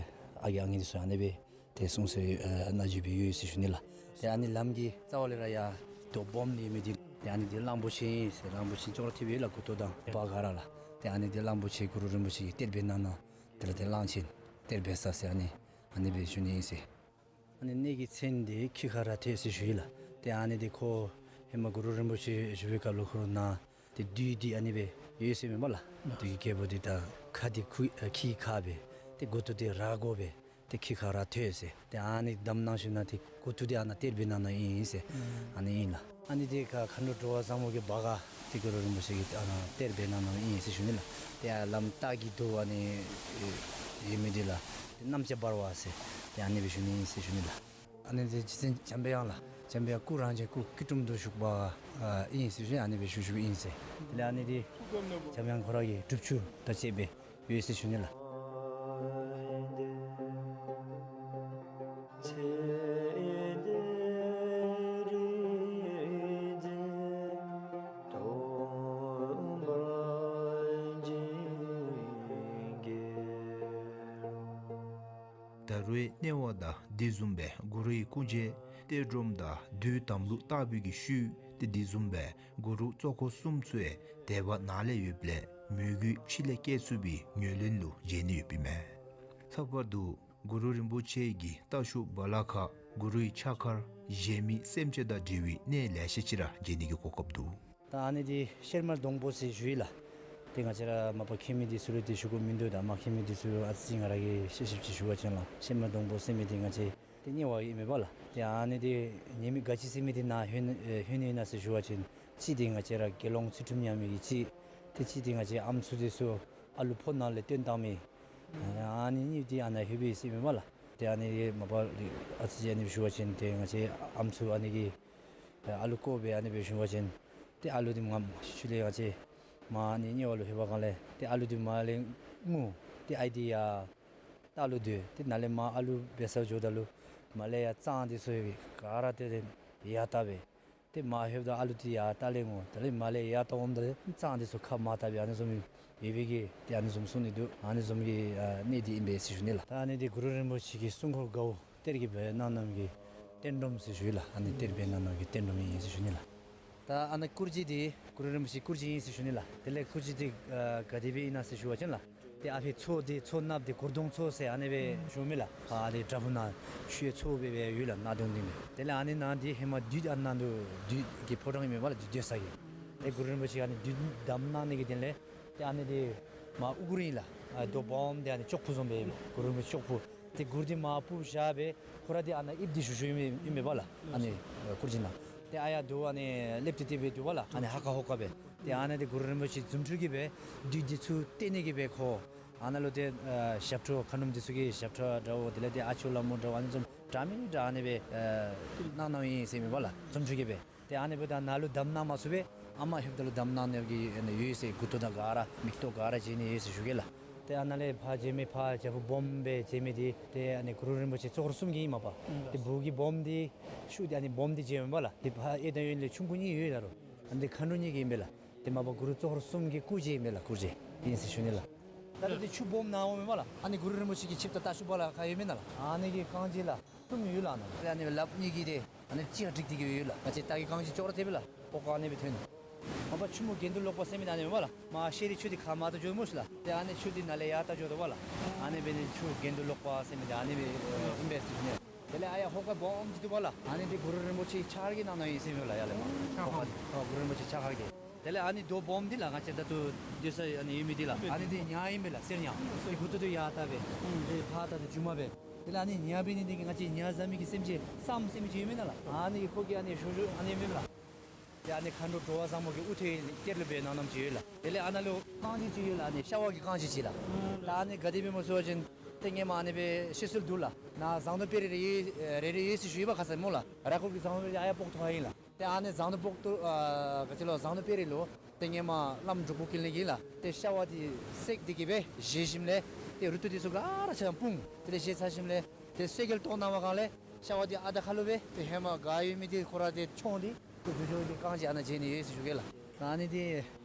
ཨ་རྒས་ཨ་ངེ་འདི་ཚུ་ཨ་ནི་སྦེ་ཏེ་གསུངས་ཟེར་ཨ་ནཱ་ཞུ་བའི་ཡོད་ཟེར་ཞུ་ནི་ལགས། ཏེ་ཨ་ནི་ལམ་གྱི་རྩ་བ་ལས་ར་ཡར་རྡོ་སྦོམ་ནི་མི་འདི་ཏེ་ཨ་ནི་འདི་གླང་པོ་ཆེ་ཨིན་ཟེར། གླང་པོ་ཆེ་ཅོག་ར་འཐདཔ་ཡོད་ལགས། མགུ་ཏོ་དང་བར་ག་ར་ལགས། ཏེ་ཨ་ནི་འདི་གླང་པོ་ཆེ་གུ་རུ་རིན་པོ་ཆེ་གིས་གཏེར་སྦས་གནང་གནང་དེ་ལས་ཏེ་གླང་ཆེན་གཏེར་སྦས་ས་ཟེར་ཨ་ནི་ཨ་ནི་སྦེ་ཞུ་ནི་ཨིན་ཟེར། ཨ་ནི་གནས་ཀྱི་མཚན་འདི་ཁྱི་ཁ་ར་ཐོད་ཟེར་ཞུ་ཡི་ལགས། ཏེ་ཨ་ནི་འདི་ཁོ་ཧེ་མ་གུ་རུ་རིན་པོ་ཆེ་བཞུགས་པའི་སྐབས་ལུ་ཁོ་ར་ནཱ་ཏེ་བདུད་འདི་ཨ་ནི་སྦེ་ཡོད་ཟེར་མས་པ་ལགས། བདུད་ཀྱི་རྒྱལ་པོ་འདི་དང་ཁ་འདི་ཁུ་ཨ་ཁྱིའི་ཁ་སྦེ་ཏེ་མགུ་ཏོ་འདི་ར་མགོ་སྦེ་ཏེ་ཁྱི་ཁ་ར་ཐོད་ཟེར། ཏེ་ཨ་ནི་བསྡམས་གནང་ཞིནམ་ལས་ཏེ་མགུ་ཏོ་འདི་ཨ་ནཱ་གཏེར་སྦས་གནང་གནངམ་ཨིན་ཟེར། ཨ་ནི་ཨིན་ལགས། ཨ་ནི་འདི་ཁ་མཁའ་འགྲོ་འགྲོ་བ་བཟང་མོ་གི་བྷ་ག་འདི་གུ་རུ་རིན་པོ་ཆེ་གིས་ཨ་ནཱ་གཏེར་སྦས་གནང་གནངམ་ཨིན་ཟེར་ཞུ་ནི་ལགས། ཏེ་ཨ་ལམ་ལྟག་གི་རྡོ་ཨ་ནི་ཨེ་ཡོད་མི་འདི་ལགས། ཏེ་གནམ་ལྕགས་འབར་བ་ཟེར་ཏེ་ཨ་ནི་སྦེ་ཞུ་ནི་ཨིན་ཟེར་ཞུ་ནི་ལགས། ཨ་ནི་འདི་རྗེ་བཙུན་འཇམ་པའི་དབྱངས་ལགས། འཇམ་པའི་དབྱངས་སྐུ་རང་བྱོན་སྐུ་སྐྱིལ་ཀྲུང་དུ་བཞུགས་པ་ཨ་ཨིན་ཟེར་ཞུ་ནི། ཨ་ནི་སྦེ་བཞུགས་བཞུགསཔ་ཨིན་ཟེར། དེ་ལས་ཨ་ནི་འདི་འཇམ་པའི་དབྱངས་ཁོ་ར་གི་སྒྲུབ་ཆུ་དང་བཅསཔ་སྦེ་ཡོད་ཟེར་ཞུ་ནི་ལགས། ད་རུང་གནས་བབ་དང་དེ་བཟུམ་སྦེ་གུ་རུའི་སྐུ་རྗེས་གཏེར་སྒྲོམ་དང་བདུད་དམ་ལུ་བཏགས་པའི་གི་ཤུལ་ཏེ་དེ་བཟུམ་སྦེ་གུ་རུ་གཙོ་འཁོར་གསུམ་ཚུ་ཡང་དད་པ་ནང་ལས་ཡོདཔ་ལས་མོས་གུས་ཕྱི་ལས་སྐྱེ་ཚུགས་པའི་ངོས་ལེན་ལུ་མཇལ་ནི་ཡོདཔ་ཨིན་མས། ལྷག་པར་དུ་གུ་རུ་རིན་པོ་ཆེ་གི་རྟ་ཤུག་བ་ལ་ཁ་གུ་རུའི་ཕྱག་འཁར་གཞན་མི་སེམས་ཅན་དང་འབྲེལ་བའི་གནས་ལེ་ཤ་ཅིག་ར་མཇལ་ནི་གི་གོ་སྐབས་འདུག། ད་ཨ་ནི་འདི་ཤེར་མར་སྡོང་པོ་ཟེར་ཞུ་ཡི་ལགས། ཏེ་ང་བཅས་ར་མ་པ་མཁྱེན་མི་འདི་ཚུ་ལུ་ཏེ་ཞུ་དགོཔ་མིན་འདུག། ད་མ་མཁྱེན་མི་འདི་ཚུ་ཨ་ཙི་ང་ར་གིས་ཤེས་ཤེསཔ་ཅིག་ཞུ་བ་ཅིན་ལགས། ཤེར་མར་སྡོང་པོ་ཟེར་མི་འདི་ང་བཅས་ཏེ་དམྱལ་བ་ཨིན་མས་པ་ལགས། ཏེ་ཨ་ནི་འདི་ཉེས་དམིགས་ག་ཅི་ཟེར་མི་འདི་ནཱ་ལྷོད་ཨེ་ལྷོད་ནི་ཨིན་ན་ཟེར་ཞུ་བ་ཅིན་གཅིག་འདི་ང་བཅས་ར་དགེ་སློང་ཚུལ་ཁྲིམས་ཉམས་མི་གི་གཅིག། ཏེ་གཅིག་འདི་ང་བཅས་ཨམ་སྲུ་འདི་ཚུ་ཨ་ལུ་ཕོ་ནང་ལས་བཏོན་བཏང་མི། ཨ་ནི་གཉིས་འདི་ཨ་ནཱ་ལྷོད་པའི་ཟེར་མས་པ་ལགས། ཏེ་ཨ་ནི་མ་པ་ཨ་ཙི་ཅིག་ཨ་ནི་ཞུ་བ་ཅིན་ཏེ་ང་བཅས་ཨམ་སྲུ་ཨ་ནི་གི་ཨ་ལུ་བཀོ་སྦེ་ཨ་ནི་སྦེ་ཞུ་བ་ཅིན་ཏེ་ཨ་ལུ་འདི་མ་ཤུལ་ལས་ང་བཅས་མར་ཨ་ནི་དམྱལ་བ་ལུ་ལྷོད་པའི་སྒང་ལས་ཏེ་ཨ་ལུ་འདི་མར་ལས་ངུ། ཏེ་ཨའི་འདི་ཡར་ལྟག་ལུ་སྡོད། ཏེ་ནཱ་ལས་མར་ཨ་ལུ་འབད་སར་འགྱོཝ་ད་ལུ་མར་ལས་ཡར་རྩང་འདི་ཚུ་ག་ར་ཏེ་ཏེ་ཡར་བལྟ་སྦེ། ཏེ་མར་ལྷོདཔ་ད་ཨ་ལུ་འདི་ཡར་ལྟག་ལས་ངུ། དེ་ལས་མར་ལས་ཡར་བལྟ་འོངམ་ད་ལས་རྩང་འདི་ཚུ་ཁ་མར་བལྟ་སྦེ་ཨ་ནི་བཟུམ་ཡོད་པའི་གི་ཏེ་ཨ་ནི་བཟུམ་གསུང་ནི་འདུག། ཨ་ནི་བཟུམ་གྱི་ཨ་གནས་འདི་ཨིན་པས་ཟེར་ཞུ་ནི་ལགས། ད་ཨ་ནི་འདི་གུ་རུ་རིན་པོ་ཆེ་གི་སྲུང་འཁོར་དགའ་བོ་གཏེར་གྱིས་སྦས་གནང་གནངམ་གི་རྟེན་སྒྲོམ་ཟེར་ཞུ་ཡི་ལགས། ཨ་ནི་གཏེར་སྦས་གནང་གནངམ་གི་རྟེན་སྒྲོམ་ཨིན་ཟེར་ཞུ་ནི་ལགས། ད་ཨ་ནི་སྐུ་རྗེས་འདི་གུ་རུ་རིན་པོ་ཆེ་སྐུ་རྗེས་ཨིན་ཟེར་ཞུ་ནི་ལགས། དེ་ལས་སྐུ་རྗེས་འདི་ཨ་ག་དེ་སྦེ་ཨིན་ན་ཟེར་ཞུ་བ་ཅིན་ལགས། ཏེ་ཨ་ཕི་མཚོ་འདི་མཚོ་ནགཔོ་འདི་གུར་གདོང་མཚོ་ཟེར་ཨ་ནི་སྦེ་ཞུཝ་མས་ལགས། ཨ་ནི་བྲག་ཕུག་ནང་ཤུལ་མཚོ་སྦེ་སྦེ་ཡོད་ལགས། གནག་དུང་འདི་མས། དེ་ལས་ཨ་ནི་ནང་འདི་ཧེ་མ་བདུད་ཨ་ནི་ནང་འདུག། བདུད་ཀྱི་ཕོ་བྲང་ཨིན་མས་པ་ལགས། བདུད་སྡོད་ས་གི། ཏེ་གུ་རུ་རིན་པོ་ཆེ་ཨ་ནི་བདུད་བསྡམས་གནང་ནི་གི་དོན་ལས་ཏེ་ཨ་ནི་འདི་མར་ཨུ་གུར་ཨིན་ལགས། ཨ་རྡོ་སྦོམ་འདི་ཨ་ནི་ཅོག་ཕུ་བཟུམ་སྦེ་ཨིན་མས། གུ་རུ་རིན་པོ་ཆེ་ཅོག་ཕུ། ཏེ་གུར་འདི་མར་སྤུབས་བཞག་སྦེ་ཁོ་ར་འདི་ཨ་ནཱ་ཨིབ་འདི་བཞུགས་བཞུགསཔ་ཨིན་མས་པ་ལགས། ཨ་ནི་ཨ་སྐུ་རྗེས་ནང་ ཏེ་ཨ་ཡར་འདུག་ཨ་ནི་ལེབ་སྟེ་སྡོད་པའི་འདུག་པ་ལགས། ཨ་ནི་ཧ་ཀ་ཧོ་ཀ་སྦེ། ཏེ་ཨ་ནི་འདི་གུ་རུ་རིན་པོ་ཆེ་རྫུ་འཕྲུལ་གྱིས་སྦེ་བདུད་འདི་ཚུ་བཏེག་ནི་གི་སྦེ་ཁོ་ཨ་ནཱ་ལུ་ཏེ་ཨ་ཞབས་ཁྲ་མཁའ་འགྲོམ་འདི་ཚུ་གིས་ཞབས་ཁྲ་འདྲཝ་དེ་ལས་ཏེ་ཨ་ཅོ་ལ་མོ་འདྲཝ་ཨ་ནི་བཟུམ་འདྲ་མི་འདྲ་ཨ་ནི་སྦེ་ཨ་གནང་གནངམ་ཨིན་ཟེར་མས་པ་ལགས། རྫུ་འཕྲུལ་གྱིས་སྦེ། ཏེ་ཨ་ནི་འབདཝ་ད་ནཱ་ལུ་བསྡམ་གནང་མ་ཚུགས་པས། ཨ་མ་ལྷོདཔ་ད་ལུ་བསྡམ་གནང་ནི་གི་ཨ་ནི་ཡོད་ཟེར། མགུ་ཏོ་དང་ག་ར་མིག་ཏོ་ག་ར་མཇལ་ནི་ཡོད་ཟེར་ཞུ་གེ་ལགས། ཏེ་ཨ་ནཱ་ལས་ཕར་མཇལ་མི་ཕར་བྱག་ཕུག་སྦོམ་སྦེ་མཇལ་མི་འདི་ཏེ་ཨ་ནི་གུ་རུ་རིན་པོ་ཆེ་གཙོ་འཁོར་གསུམ་གྱི་ཨིན་མས་པ། ཨུམ་ཏེ་སྦུག་གི་སྦོམ་འདི་ཤུལ་འདི་ཨ་ནི་སྦོམ་འདི་མཇལ་མས་པ་ལགས། ཏེ་ཕར་གཡས་དང་གཡོན་ལས་ཆུང་ཀུ་གཉིས་ཡོད་ལགས་རོ། ཨ་ནི་འདི་མཁའ་འགྲོ་གཉིས་ཀྱི་ཨིན་པས་ལགས། ཏེ་མ་པ་གུ་རུ་གཙོ་འཁོར་གསུམ་གྱི་སྐུ་རྗེས་ཨིན་པས་ལགས། སྐུ་རྗེས་ཨིན་ཟེར་ཞུ་ནི་ལགས། ད་ལྟོ་འདི་ཆུ་སྦོམ་ནང་འོང་མས་པ་ལགས། ཨ་ནི་གུ་རུ་རིན་པོ་ཆེ་གི་ཆིབས་རྟ་ལྟ་ཤུལ་པ་ལགས། ག་ཡོད་མེན་ན་ལགས། ཨ་ནི་གི་རྐང་རྗེས་ལགས། གསུམ་ཡོད་ལགས་ནཱ། ཏེ་ཨ་ནི་སྦེ་ལགཔ་གཉིས་ཀྱིས་ཏེ་ཨ་ནི་གཅིག་ཁར་བསྒྲིགས་ཏེ་གི་ཡོད་ལགས། ང་བཅས་རྟ་གི་རྐང་རྗེས་ཅོག་ར་འཐདཔ་ལགས། ཨོ་ཀ་ཨ་ནི་སྦེ་ཐོན་ནུག། མ་པ་ཆུ་མོ་དགེ་འདུན་ལོག་པ་ཟེར་མི་འདི་ཨ་ནི་མས་པ་ལགས། མར་ཤེས་རིག་ཆུ་འདི་ཁ་མར་ལྟ་འགྱོཝ་མས་ལགས། ཏེ་ཨ་ནི་ཆུ་འདི་ནཱ་ལས་ཡར་ལྟ་འགྱོཝ་ད་པ་ལགས། ཨ་ནི་སྦེ་ནི་ཆུ་དགེ་འདུན་ལོག་པ་ཟེར་མི་འདི་ཨ་ནི་སྦེ་ཨིན་པས་ཟེར་ཞུ་ནི། དེ་ལས་ཨ་ཡར་ཧོ་ཀ་སྦོམ་ཅིག་འདུག་པ་ལགས། ཨ་ནི་འདི་གུ་རུ་རིན་པོ་ཆེ་ཕྱག་བརྐྱངས་གནང་གནངམ་ཨིན་ཟེར་མས་ལགས། ཡར་ལས་མར་ཕྱག་ཧོ་ཀ་འཕངས། ཨོ་གུ་རུ་རིན་པོ་ཆེ་ཕྱག་བརྐྱངས། དེ་ལས་ཨ་ནི་རྡོ་སྦོམ་འདི་ལགས། ང་བཅས་ད་ལྟོ་སྡོད་ས་ཨ་ནི་ཡོད་མི་འདི་ལགས། ཨ་ནི་འདི་ཉ་ཨིན་པས་ལགས། གསེར་ཉ། འདི་མགུ་ཏོ་འདི་ཡར་བལྟ་སྦེ། ཨུམ་འདི་ཕར་བལྟ་འདི་མཇུག་མ་སྦེ། དེ་ལས་ཨ་ནི་ཉ་འབད་ནི་འདི་གིས་ང་བཅས་ཉ་བཟའ་མི་གི་སེམས་ཅན་སྲམ་ཟེར་མི་ཅིག་ཡོད་མེན་ན་ལགས། ཨ་ནི་གིས་ཁོ་གིས་ཨ་ནི་ཞུ་ཞུ་ཨ་ནི་མས་ལགས། ཏེ་ཨ་ནི་མཁའ་འགྲོ་འགྲོ་བ་བཟང་མོ་གི་དབུ་ཐོད་གཏེར་ལུ་སྦེ་གནང་གནངམ་ཅིག་ཡོད་ལགས། དེ་ལས་ཨ་ནཱ་ལུ་རྐང་རྗེས་ཅིག་ཡོད་ལགས། ཨ་ནི་ཤ་བ་གི་རྐང་རྗེས་ཅིག་ལགས། ད་ཨ་ནི་ག་དེ་སྦེ་སྨོ་ཟེར་བ་ཅིན་ཏེ་སྔོན་མ་ཨ་ནི་སྦེ་བཤད་སྲོལ་འདུག་ལགས། ནཱ་ཟངས་མདོག་དཔེ་རེ་རེ་ཡོད་རེ་རེ་ཡོད་ཟེར་ཞུ་ཡི་པ་ཁ་ཙ་སྨོ་ལགས། ར་ཁོག་གི་ཟངས་མདོག་དཔེ་རེ་ཨ་ཡར་སྤོག་ཐོབ་ཡི་ལགས། ཏེ་ཨ་ནི་ཟངས་མདོག་སྤོག་ཐོབ་ཨ་ག་ཅི་ལོ་ཟངས་མདོག་དཔེ་རེ་ལུ་ཏེ་སྔོན་མ་བླམ་འབྲུག་པོ་ཀུན་ལེགས་ཀྱིས་ལགས། ཏེ་ཤ་བ་འདི་བསད་དེ་གི་སྦེ་བཞེས་ཞིནམ་ལས་ཏེ་རུ་ཏོ་འདི་ཚུ་ག་ར་ཆ་ཚང་སྤུངས། དེ་ལས་བཞེས་ཚར་ཞིནམ་ལས་ཏེ་གསོལ་སྐལ་གཏོར་གནང་བའི་སྒང་ལས་ཤ་བ་འདི་ཨ་དར་ཁ་ལུ་སྦེ་ཏེ་ཧེ་མ་ག་ཡོད་མི་འདི་ཁོ་ར་ཏེ་མཆོངས་ཏེ་ཏེ་འགྱོ་འགྱོ་སྟེ་རྐང་རྗེས་ཨ་ནཱ་མཇལ་ནི་ཡོད་ཟེར་ཞུ་གེ་ལགས། ཨ་ནི་འདི་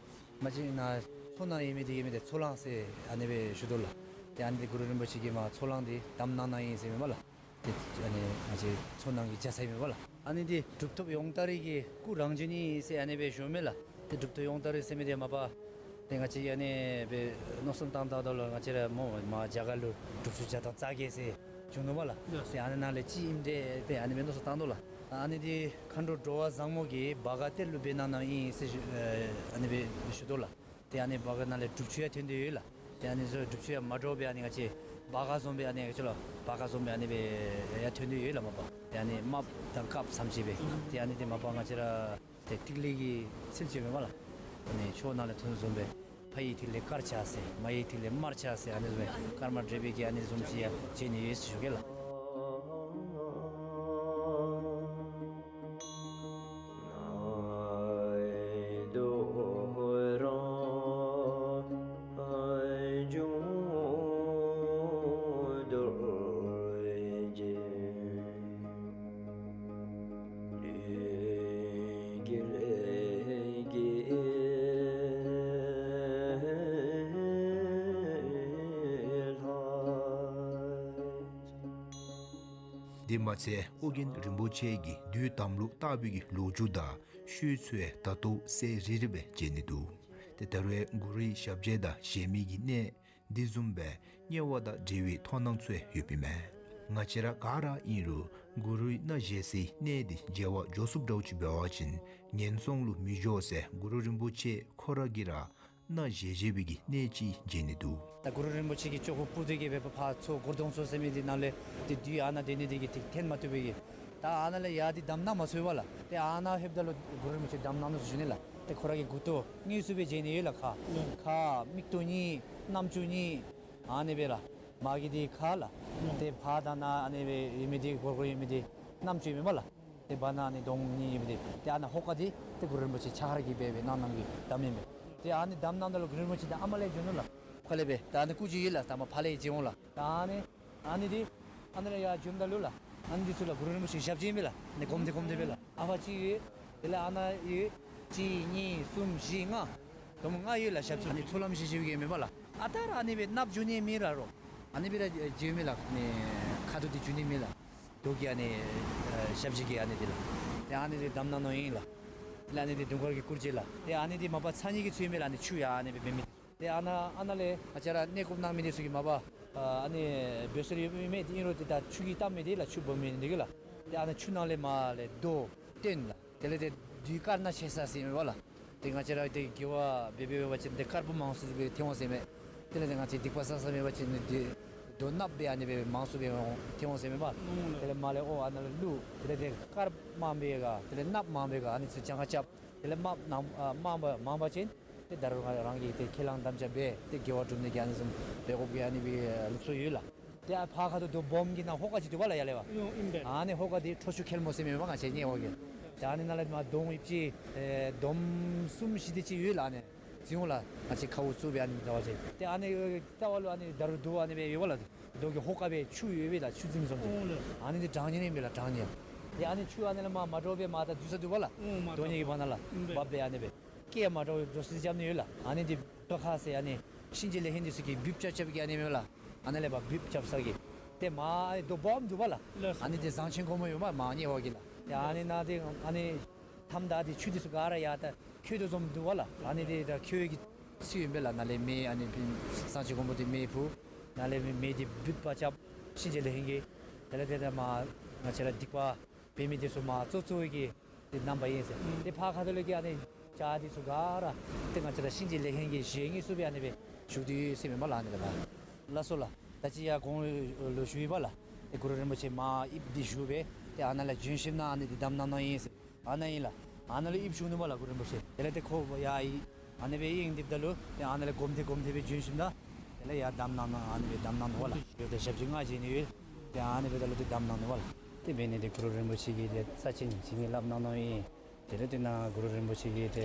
མ་གཞི་ནཱ་མཚོ་ནང་ཡོད་མི་འདི་ཡོད་མི་འདི་མཚོ་གླང་ཟེར་ཨ་ནི་སྦེ་ཞུ་དོ་ལགས། ཏེ་ཨ་ནི་འདི་གུ་རུ་རིན་པོ་ཆེ་གིས་མར་མཚོ་གླང་འདི་བསྡམས་གནང་གནངམ་ཨིན་ཟེར་མས་པ་ལགས། ཏེ་ཨ་ནི་ང་བཅས་མཚོ་ནང་གི་རྒྱ་ཚ་ཨིན་མས་པ་ལགས། ཨ་ནི་འདི་གྲུབ་ཐོབ་ཡོངས་དར་གྱི་སྐུ་རང་བྱོན་ཨིན་ཟེར་ཨ་ནི་སྦེ་ཞུཝ་མས་ལགས། ཏེ་གྲུབ་ཐོབ་ཡོངས་དར་ཟེར་མི་འདི་མ་པ་ཏེ་ང་བཅས་ཨ་ནི་སྦེ་མནོ་བསམ་བཏང་བཏངམ་ད་ལུ་ང་བཅས་ར་སྨོ་མར་རྒྱ་གར་ལུ་དྲུག་ཅུ་བརྒྱ་དང་རྩ་བརྒྱད་ཟེར་བྱུང་ནུག་པ་ལགས། ཡོད་ཟེར་ཨ་ནི་ནང་ལས་གཅིག་ཨིནམ་འདྲས་ཏེ་ཨ་ནི་སྦེ་མནོ་བསམ་བཏང་དོ་ལགས། ཨ་ནི་འདི་མཁའ་འགྲོ་འགྲོ་བ་བཟང་མོ་གིས་བ་ག་གཏེར་ལུ་སྦེ་གནང་གནངམ་ཨིན་ཟེར་ཞུ་ཨ་ཨ་ནི་སྦེ་ཞུ་དོ་ལགས། ཏེ་ཨ་ནི་བ་ག་ནང་ལས་སྒྲུབ་ཆུ་ཡང་ཐོན་ཏེ་ཡོད་ལགས། ཏེ་ཨ་ནི་ཚུ་སྒྲུབ་ཆུ་ཡང་མ་འདྲཝ་སྦེ་ཨ་ནི་ང་བཅས་བ་ག་བཟུམ་སྦེ་ཨ་ནི་ང་བཅས་ལུ་བ་ག་བཟུམ་སྦེ་ཨ་ནི་སྦེ་ཡར་ཐོན་ཏེ་ཡོད་ལགས་མ་པ། ཏེ་ཨ་ནི་རྨགཔ་དང་དཀརཔོ་ཚམ་ཅིག་སྦེ། ཏེ་ཨ་ནི་འདི་མ་པ་ང་བཅས་ར་ཏེ་ཐིག་ལེ་གི་ཚུལ་ཅིག་མས་པ་ལགས། ཨ་ནི་ཆོས་ནང་ལས་ཐོན་བཟུམ་སྦེ་ཕ་ཡི་ཐིག་ལེ་དཀར་ཆ་ཟེར་མ་ཡི་ཐིག་ལེ་དམར་ཆ་ཟེར་ཨ་ནི་བཟུམ་སྦེ་དཀར་དམར་འདྲེས་པའི་གི་ཨ་ནི་བཟུམ་ཅིག་ཡང་མཇལ་ནི་ཡོད་ཟེར་ཞུ་གེ་ལགས། དེ་མ་ཚད་ཨོ་རྒྱན་རིན་པོ་ཆེ་གི་བདུད་དམ་ལུགས་བརྟག་པའི་གི་ལོ་རྒྱུས་དང་ཤུལ་ཚུ་ཡང་ད་ལྟོ་གསལ་རི་རི་སྦེ་མཇལ་ནི་འདུག། ཏེ་ད་རུང་གུ་རུའི་ཞབས་རྗེས་དང་བཞེས་མི་གི་གནས་འདི་བཟུམ་སྦེ་དམྱལ་བ་དང་འབྲེལ་བའི་མཐོང་སྣང་ཚུ་ཡང་ཡོདཔ་ཨིན་མས། ང་བཅས་ར་ག་ར་ཨིན་རུང་གུ་རུའི་སྣ་བཞེས་སའི་གནས་འདི་མཇལ་བར་འགྱོ་ཚུགསཔ་འདྲཝ་ཅིག་འབད་བ་ཅིན་ངན་སོང་ལུ་མི་འགྱོ་ཟེར་གུ་རུ་རིན་པོ་ཆེ་ཁོ་ར་གིས་ར་སྣ་བཞེས་བཞེས་པའི་གི་གནས་ཅིག་མཇལ་ནི་འདུག། ད་གུ་རུ་རིན་པོ་ཆེ་གིས་ཅོག་ཁུ་སྤུར་ཏེ་གི་སྦེ་ཕར་མཚོ་སྒོར་དོང་མཚོ་ཟེར་མི་འདི་ནང་ལས་ཏེ་བདུད་ཨ་ནཱ་སྡོད་ནི་འདི་གིས་ཏེ་འཐོན་མ་བཏུབ་པའི་གི། ད་ཨ་ནཱ་ལས་ཡར་འདི་བསྡམས་གནང་མ་ཚུགས་པས་ལགས། ཏེ་ཨ་ནཱ་ལྷོདཔ་ད་ལུ་གུ་རུ་རིན་པོ་ཆེ་བསྡམས་གནང་ནུག་ཟེར་ཞུ་ནི་ལགས། ཏེ་ཁོ་ར་གི་མགུ་ཏོ་དངོས་སུ་སྦེ་མཇལ་ནི་ཡོད་ལགས། ཁ་ཁ་མིག་ཏོ་གཉིས་རྣམ་ཅོ་གཉིས་ཨ་ནི་སྦེ་ལགས། མ་གི་འདི་ཁ་ལགས། ཏེ་ཕར་དང་ནཱ་ཨ་ནི་སྦེ་ཡོད་མི་འདི་སྒོར་སྒོར་ཡོད་མི་འདི་རྣམ་ཅོ་ཨིན་མས་པ་ལགས། ཏེ་བར་ན་ཨ་ནི་གདོང་གཉིས་ཡོད་མི་འདི། ཏེ་ཨ་ནཱ་ཧོ་ཀ་འདི་ཏེ་གུ་རུ་རིན་པོ་ཆེ་ཕྱག་ར་གིས་སྦེ་སྦེ་གནང་གནངམ་གི་བསྡམས་ཨིན་པས། ཏེ་ཨ་ནི་བསྡམས་གནངམ་ད་ལུ་གུ་རུ་རིན་པོ་ཆེ་ད་ཨ་མ་ལས་འགྱོ་ནུག་ལགས། ཁ་ལས་སྦེ་ད་ཨ་ནི་སྐུ་མཇལ་ཡི་ལགས། ད་མ་ཕར་ལས་མཇལ་འོང་ལགས། ད་ཨ་ནི་ཨ་ནི་འདི་ཨ་ནི་ལས་ཡར་འགྱོཝ་ད་ལུ་ལགས། ཨ་ནི་འདི་ཚུ་ལགས་གུ་རུ་རིན་པོ་ཆེ་ཞབས་རྗེས་ཨིན་པས་ལགས། ཨ་ནི་གོམ་སྟེ་གོམ་སྟེ་སྦེ་ལགས། ཨ་ཕར་གཅིག་ཡོད། དེ་ལས་ཨ་ནཱ་ཡོད། གཅིག་གཉིས་གསུམ་བཞི་ལྔ། དོ་མོ་ལྔ་ཡོད་ལགས་ཞབས་རྗེས། ཨ་ནི་ཚོགས་ལམ་བཞེས་བཞེས་པའི་གི་མས་པ་ལགས། ཨ་རྟག་ར་ཨ་ནི་སྦེ་གནགཔོ་འགྱོ་ནི་མེད་ར་རོ། ཨ་ནི་སྦེ་ར་འགྱོ་མས་ལགས། ཨ་ནི་ཁ་དོག་འདི་འགྱོ་ནི་མེད་ལགས། དོ་གི་ཨ་ནི་ཞབས་རྗེས་ཀྱི་ཨ་ནི་འདི་ལགས། ཏེ་ཨ་ནི་འདི་བསྡམས་གནང་ནུག་ཨིན་ལགས། དེ་ལས་ཨ་ནི་འདི་དུང་དཀར་གྱི་སྐུ་རྗེས་ལགས། ཏེ་ཨ་ནི་འདི་མ་པ་ཚ་ནི་གི་ཚུལ་ཨིན་མས་ལགས། ཨ་ནི་ཆུ་ཡང་ཨ་ནི་སྦེ་འབད་མི། ཏེ་ཨ་ནཱ་ཨ་ནཱ་ལས་ང་བཅས་ར་གནས་སྐོར་གནང་མི་འདི་ཚུ་གིས་མ་པ་ཨ་ནི་འབད་སྲོལ་ཡོད་མས། ཏེ་ཨིན་རུང་ཏེ་ད་ཆུ་གིས་བཏབ་མི་འདི་ལགས། ཆུ་སྦོམ་མི་འདི་གིས་ལགས། ཏེ་ཨ་ནཱ་ཆུ་ནང་ལས་མར་ལས་རྡོ་བཏོན་ལགས། དེ་ལས་ཏེ་བདུད་དཀར་ནག་ཕྱད་ས་ཟེར་མས་པ་ལགས། ཏེ་ང་བཅས་ར་ཏེ་དགེ་བ་འབད་འབད་བ་ཅིན་ཏེ་དཀརཔོ་མང་སུ་སྦེ་ཐོན་འོང་ཟེར་མས། དེ་ལས་ཏེ་ང་བཅས་སྡིག་པ་བསག་བསག་མེད་པ་ཅིན་ཏེ་ རྡོ་གནགཔོ་སྦེ་ཨ་ནི་སྦེ་མང་སུ་སྦེ་འོང་ཐལ་འོང་ཟེར་མས་པ། ཨུམ། དེ་ལས་མར་ལས་ཨོ་ཨ་ནཱ་ལུ་བླུག། དེ་ལས་ཏེ་དཀརཔོ་མངམ་སྦེ་ག་དེ་ལས་གནགཔོ་མངམ་སྦེ་ག་ཨ་ནི་ཚུ་གྱངས་ཁ་རྐྱབ། དེ་ལས་དམརཔོ་ནམ་ཨ་མངམ་པ་མངམ་པ་ཅིན་ཏེ་ད་རུང་རང་གིས་ཏེ་ཁས་བླངས་དམ་བཅའ་འབད་དེ་དགེ་བ་སྒྲུབ་ནི་གི་ཨ་ནི་བཟུམ་འབད་དགོཔ་གི་ཨ་ནི་སྦེ་ལུགས་སྲོལ་ཡོད་ལགས། ཏེ་ཨ་ཕར་ཁ་ཐུག་རྡོ་སྦོམ་གྱི་ནང་ཧོ་ཀ་ཅིག་འདུག་པ་ལགས་ཡར་ལས་པ། ཨིན་ཨིན་པས། ཨ་ནི་ཧོ་ཀ་འདི་ཁྲོ་ཆུ་ཁེལ་མོ་ཟེར་མི་འོང་པ་ང་བཅས་ཉེ་འོག་གི། ཏེ་ཨ་ནི་ནང་ལས་མར་སྡོང་ཡིབ་ཅིག་ཨེ་སྡོམ་གསུམ་བཞི་དེ་ཅིག་ཡོད་ལགས། ཨ་ནི་འཛིང་འོང་ལགས། ང་བཅས་ཁཝ་བཙུགས་སྦེ་ཨ་ནི་ཟ་བ་ཅིན། ཏེ་ཨ་ནི་རྩ་བ་ལུ་ཨ་ནི་ད་རུང་རྡོ་ཨ་ནི་སྦེ་ཡོད་པ་ལགས། རྡོ་གི་ཧོ་ཀ་སྦེ་ཆུ་ཡོད་པས་ལགས། ཆུ་འཛིངམ་བཟུམ་ཅིག། ཨོ་ལགས། ཨ་ནི་འདི་གྲང་ནི་ཨིན་པས་ལགས། གྲང་ནི། ཏེ་ཨ་ནི་ཆུ་ཨ་ནི་ལས་མར་མ་འདྲཝ་སྦེ་མར་ད་འཛུལ་ས་འདུག་པ་ལགས། ཨོ་མ་འདྲཝ། རྡོ་ནི་གི་བར་ན་ལགས། ཨིན་པས། འབབ་སྦེ་ཨ་ནི་སྦེ། སྐད་མ་འདྲཝ་འགྲོ་སྲིད་རྐྱབ་ནི་ཡོད་ལགས། ཨ་ནི་འདི་ཏོ་ཁ་ཟེར་ཨ་ནི་གཤིན་རྗེ་ལས་མཁན་འདི་ཚུ་གིས་འབུཔ་རྐྱབ་རྐྱབ་ཀྱི་ཨ་ནི་མས་ལགས། ཨ་ནཱ་ལས་ཕར་འབུཔ་རྐྱབ་ས་གི། ཏེ་མར་རྡོ་སྦོམ་འདུག་པ་ལགས། ལགས་སོ། ཨ་ནི་འདི་བཟང་ཆེན་སྒོར་མོ་ཡོད་མས་མར་ཉེ་འོག་གི་ལགས། ཏེ་ཨ་ནི་ནང་འདི་ཨ་ནི་མཐའམ་ད་འདི་ཆུ་འདི་ཚུ་ག་ར་ཡར་ད་ཁོལ་དོ་བཟུམ་འདུག་པ་ལགས། ཨ་ནི་འདི་ད་ཁོལ་གྱི་ཚུལ་ཨིན་པས་ལགས། ནཱ་ལས་མེ་ཨ་ནི་བཟང་ཆེན་སྒོར་མོ་འདི་མེ་ཕུ། ནཱ་ལས་མེ་འདི་འབུཔ་རྐྱབ། གཤིན་རྗེ་ལས་མཁན་གྱིས། དེ་ལས་ཏེ་ད་མར་ང་བཅས་ར་སྡིག་པ་འབད་མི་འདི་ཚུ་མར་བཙོ་བཙོཝ་གི་ཏེ་རྣམ་པ་ཨིན་ཟེར། ཨུམ། ཏེ་ཕར་ཁ་ཐུག་ལས་ཀྱི་ཨ་ནི་བྱག་འདི་ཚུ་ག་ར་ཏེ་ང་བཅས་ར་གཤིན་རྗེ་ལས་མཁན་གྱི་ཞལ་དངོས་སུ་སྦེ་ཨ་ནི་སྦེ་བཞུགས་ཏེ་ཡོད་ཟེར་མས་པ་ལགས། ཨ་ནི་ལས་ཕར། ལགས་སོ་ལགས། ད་ཅི་ཡར་གོང་ལུ་ཞུ་ཡི་པ་ལགས། ཏེ་གུ་རུ་རིན་པོ་ཆེ་མར་དབྱིབས་འདི་བཞུགས་སྦེ་ཏེ་ཨ་ནཱ་ལས་བྱོན་ཞིནམ་ལས་ཨ་ནི་འདི་བསྡམ་གནང་གནངམ་ཨིན་ཟེར། ཨ་ནཱ་ཨིན་ལགས། ཨ་ནཱ་ལུ་དབྱིབས་བཞུགས་ནུག་པ་ལགས་གུ་རུ་རིན་པོ་ཆེ། དེ་ལས་ཏེ་ཁོ་ཡར་ཨ་ནི་སྦེ་དབྱིངས་རྡིབ་ད་ལུ་ཏེ་ཨ་ནཱ་ལས་སྒོམ་སྟེ་སྒོམ་སྟེ་སྦེ་བྱོན་ཞིནམ་ལས་དེ་ལས་ཡར་བསྡམ་གནང་གནང་ཨ་ནི་སྦེ་བསྡམ་གནང་ནུག་པ་ལགས། ཡོད་ཏེ་ཞབས་ཕྱི་ལྔ་བྱིན་ནི་ཡོད། ཏེ་ཨ་ནི་སྦེ་ད་ལུ་ཏེ་བསྡམ་གནང་ནུག་པ་ལགས། ཏེ་འབད་ནི་འདི་གུ་རུ་རིན་པོ་ཆེ་གིས་ཏེ་རྩ་ཆེན་བྱིན་གྱིས་བརླབས་གནང་གནངམ་ཨིན། དེ་ལས་ཏེ་ནཱ་གུ་རུ་རིན་པོ་ཆེ་གིས་ཏེ་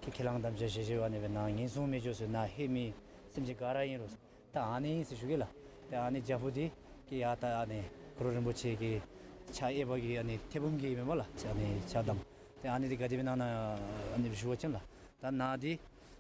ཁས་ཁས་བླངས་དམ་བཅའ་བཞེས་བཞེསཔ་ཨ་ནི་སྦེ་ནཱ་ངན་སོང་མི་འགྱོ་ཟེར། ནཱ་ལྷོད་མི་སེམས་ཅན་ག་ར་ཨིན་རུང་ད་ཨ་ནི་ཨིན་ཟེར་ཞུ་གེ་ལགས། ཏེ་ཨ་ནི་རྒྱ་ཕུབ་འདི་གི་ཡར་ད་ཨ་ནི་གུ་རུ་རིན་པོ་ཆེ་གི་ཕྱག་གཡས་པ་གི་ཨ་ནི་མཐེ་བོང་གི་མས་པ་ལགས། ཨ་ནི་ཕྱག་དམ། ཏེ་ཨ་ནི་འདི་ག་དེ་སྦེ་ནཱ་ནཱ་ཨ་ནི་སྦེ་ཞུ་བ་ཅིན་ལགས། ད་ནཱ་འདི་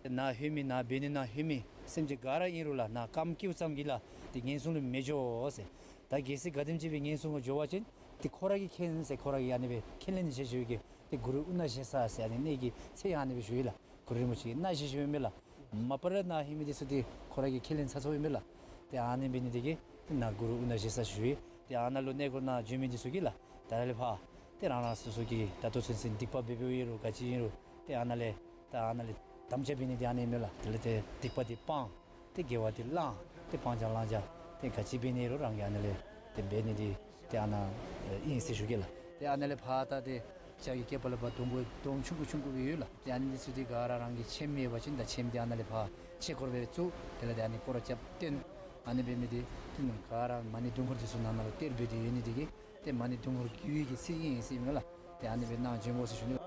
ནཱ་ལྷོད་མི་ནཱ་འབད་ནི་ནཱ་ལྷོད་མི་སེམས་ཅན་ག་ར་ཨིན་རུང་ལགས། ནཱ་རྐངམ་བཀྱིཝ་ཙམ་གྱིས་ལགས་ཏེ་ངན་སོང་ལུ་མི་འགྱོ་ཟེར། ད་གལ་སྲིད་ག་དེམ་ཅིག་སྦེ་ངན་སོང་ལུ་འགྱོ་བ་ཅིན་ཏེ་ཁོ་ར་གིས་མཁྱེན་ཟེར། ཁོ་ར་གིས་ཨ་ནི་སྦེ་ཁས་ལེན་ནི་བཞེས་བཞེསཔ་གི་ཏེ་གུ་རུ་དབུ་ནག་ཞེ་ས་ཟེར་ཨ་ནི་གནས་ཀྱི་མཚན་ཨ་ནི་སྦེ་ཞུ་ཡི་ལགས། གུ་རུ་རིན་པོ་ཆེ་གི་སྣ་བཞེས་བཞེསཔ་ཨིན་པས་ལགས། མ་པ་ར་ནཱ་ལྷོད་མི་འདི་ཚུ་འདི་ཁོ་ར་གིས་ཁས་ལེན་ཚར་ཚརཝ་ཨིན་པས་ལགས། ཏེ་ཨ་ནི་འབད་ནི་འདི་གིས་ཏེ་ནཱ་གུ་རུ་དབུ་ནག་ཞེ་ས་ཞུ་ཡི། ཏེ་ཨ་ནཱ་ལུ་གནས་སྐོར་ནང་བྱོན་མི་འདི་ཚུ་གིས་ལགས་ད་རེས་ལས་ཕར་ཏེ་རང་རང་སོ་སོ་གི་ད་ལྟོ་ཚུན་ཚོད་སྡིག་པ་འབད་འབདཝ་ཨིན་རུང་ག་ཅི་ཨིན་རུང་ཏེ་ཨ་ནཱ་ལས་ད་ཨ་ནཱ་ལས་དམ་བཅའ་འབད་ནི་འདི་ཨ་ནི་ཨིན་མས་ལགས། དེ་ལས་ཏེ་སྡིག་པ་འདི་སྤང་། ཏེ་དགེ་བ་འདི་བླང་། ཏེ་སྤང་བྱ་བླང་བྱ་ཏེ་ག་ཅི་འབད་ནི་རུང་རང་གིས་ཨ་ནཱ་ལས་ཏེ་འབད་ནི་འདི་ཏེ་ཨ་ནཱ་ཨིན་ཟེར་ཞུ་གེ་ལགས། ཏེ་ཨ་ནཱ་ལས་ཕར་ད་ཏེ་བྱག་གི་སྐེད་པ་ལུ་ཕར་སྡོང་པོ་སྡོང་ཆུང་ཀུ་ཆུང་ཀུ་སྦེ་ཡོད་ལགས། ཏེ་ཨ་ནི་འདི་ཚུ་འདི་ག་ར་རང་གིས་ཆེམ་ཡོད་པ་ཅིན་ད་ཆེམ་འདི་ཨ་ནཱ་ལས་ཕར་ཆོས་འཁོར་སྦེ་བཙུགས། དེ་ལས་ཏེ་ཨ་ནི་སྐོར་ར་རྐྱབ་སྟོན། ཨ་ནི་འབད་མི་འདི་ཏེ་ག་ར་མ་ཎི་དུང་འཁོར་འདི་ཚུ་ནང་ན་ལུ་གཏེར་སྦེ་ཏེ་ཡོད་ནི་འདི་གིས་ཏེ་མ་ཎི་དུང་འཁོར་རྒྱུད་ཀྱི་ཚིག་ཨིན་ཟེར་ཨིན་མས་ལགས། ཏེ་ཨ་ནི་སྦེ་གནང་བྱོན་དགོ་ཟེར་ཞུ་ནི།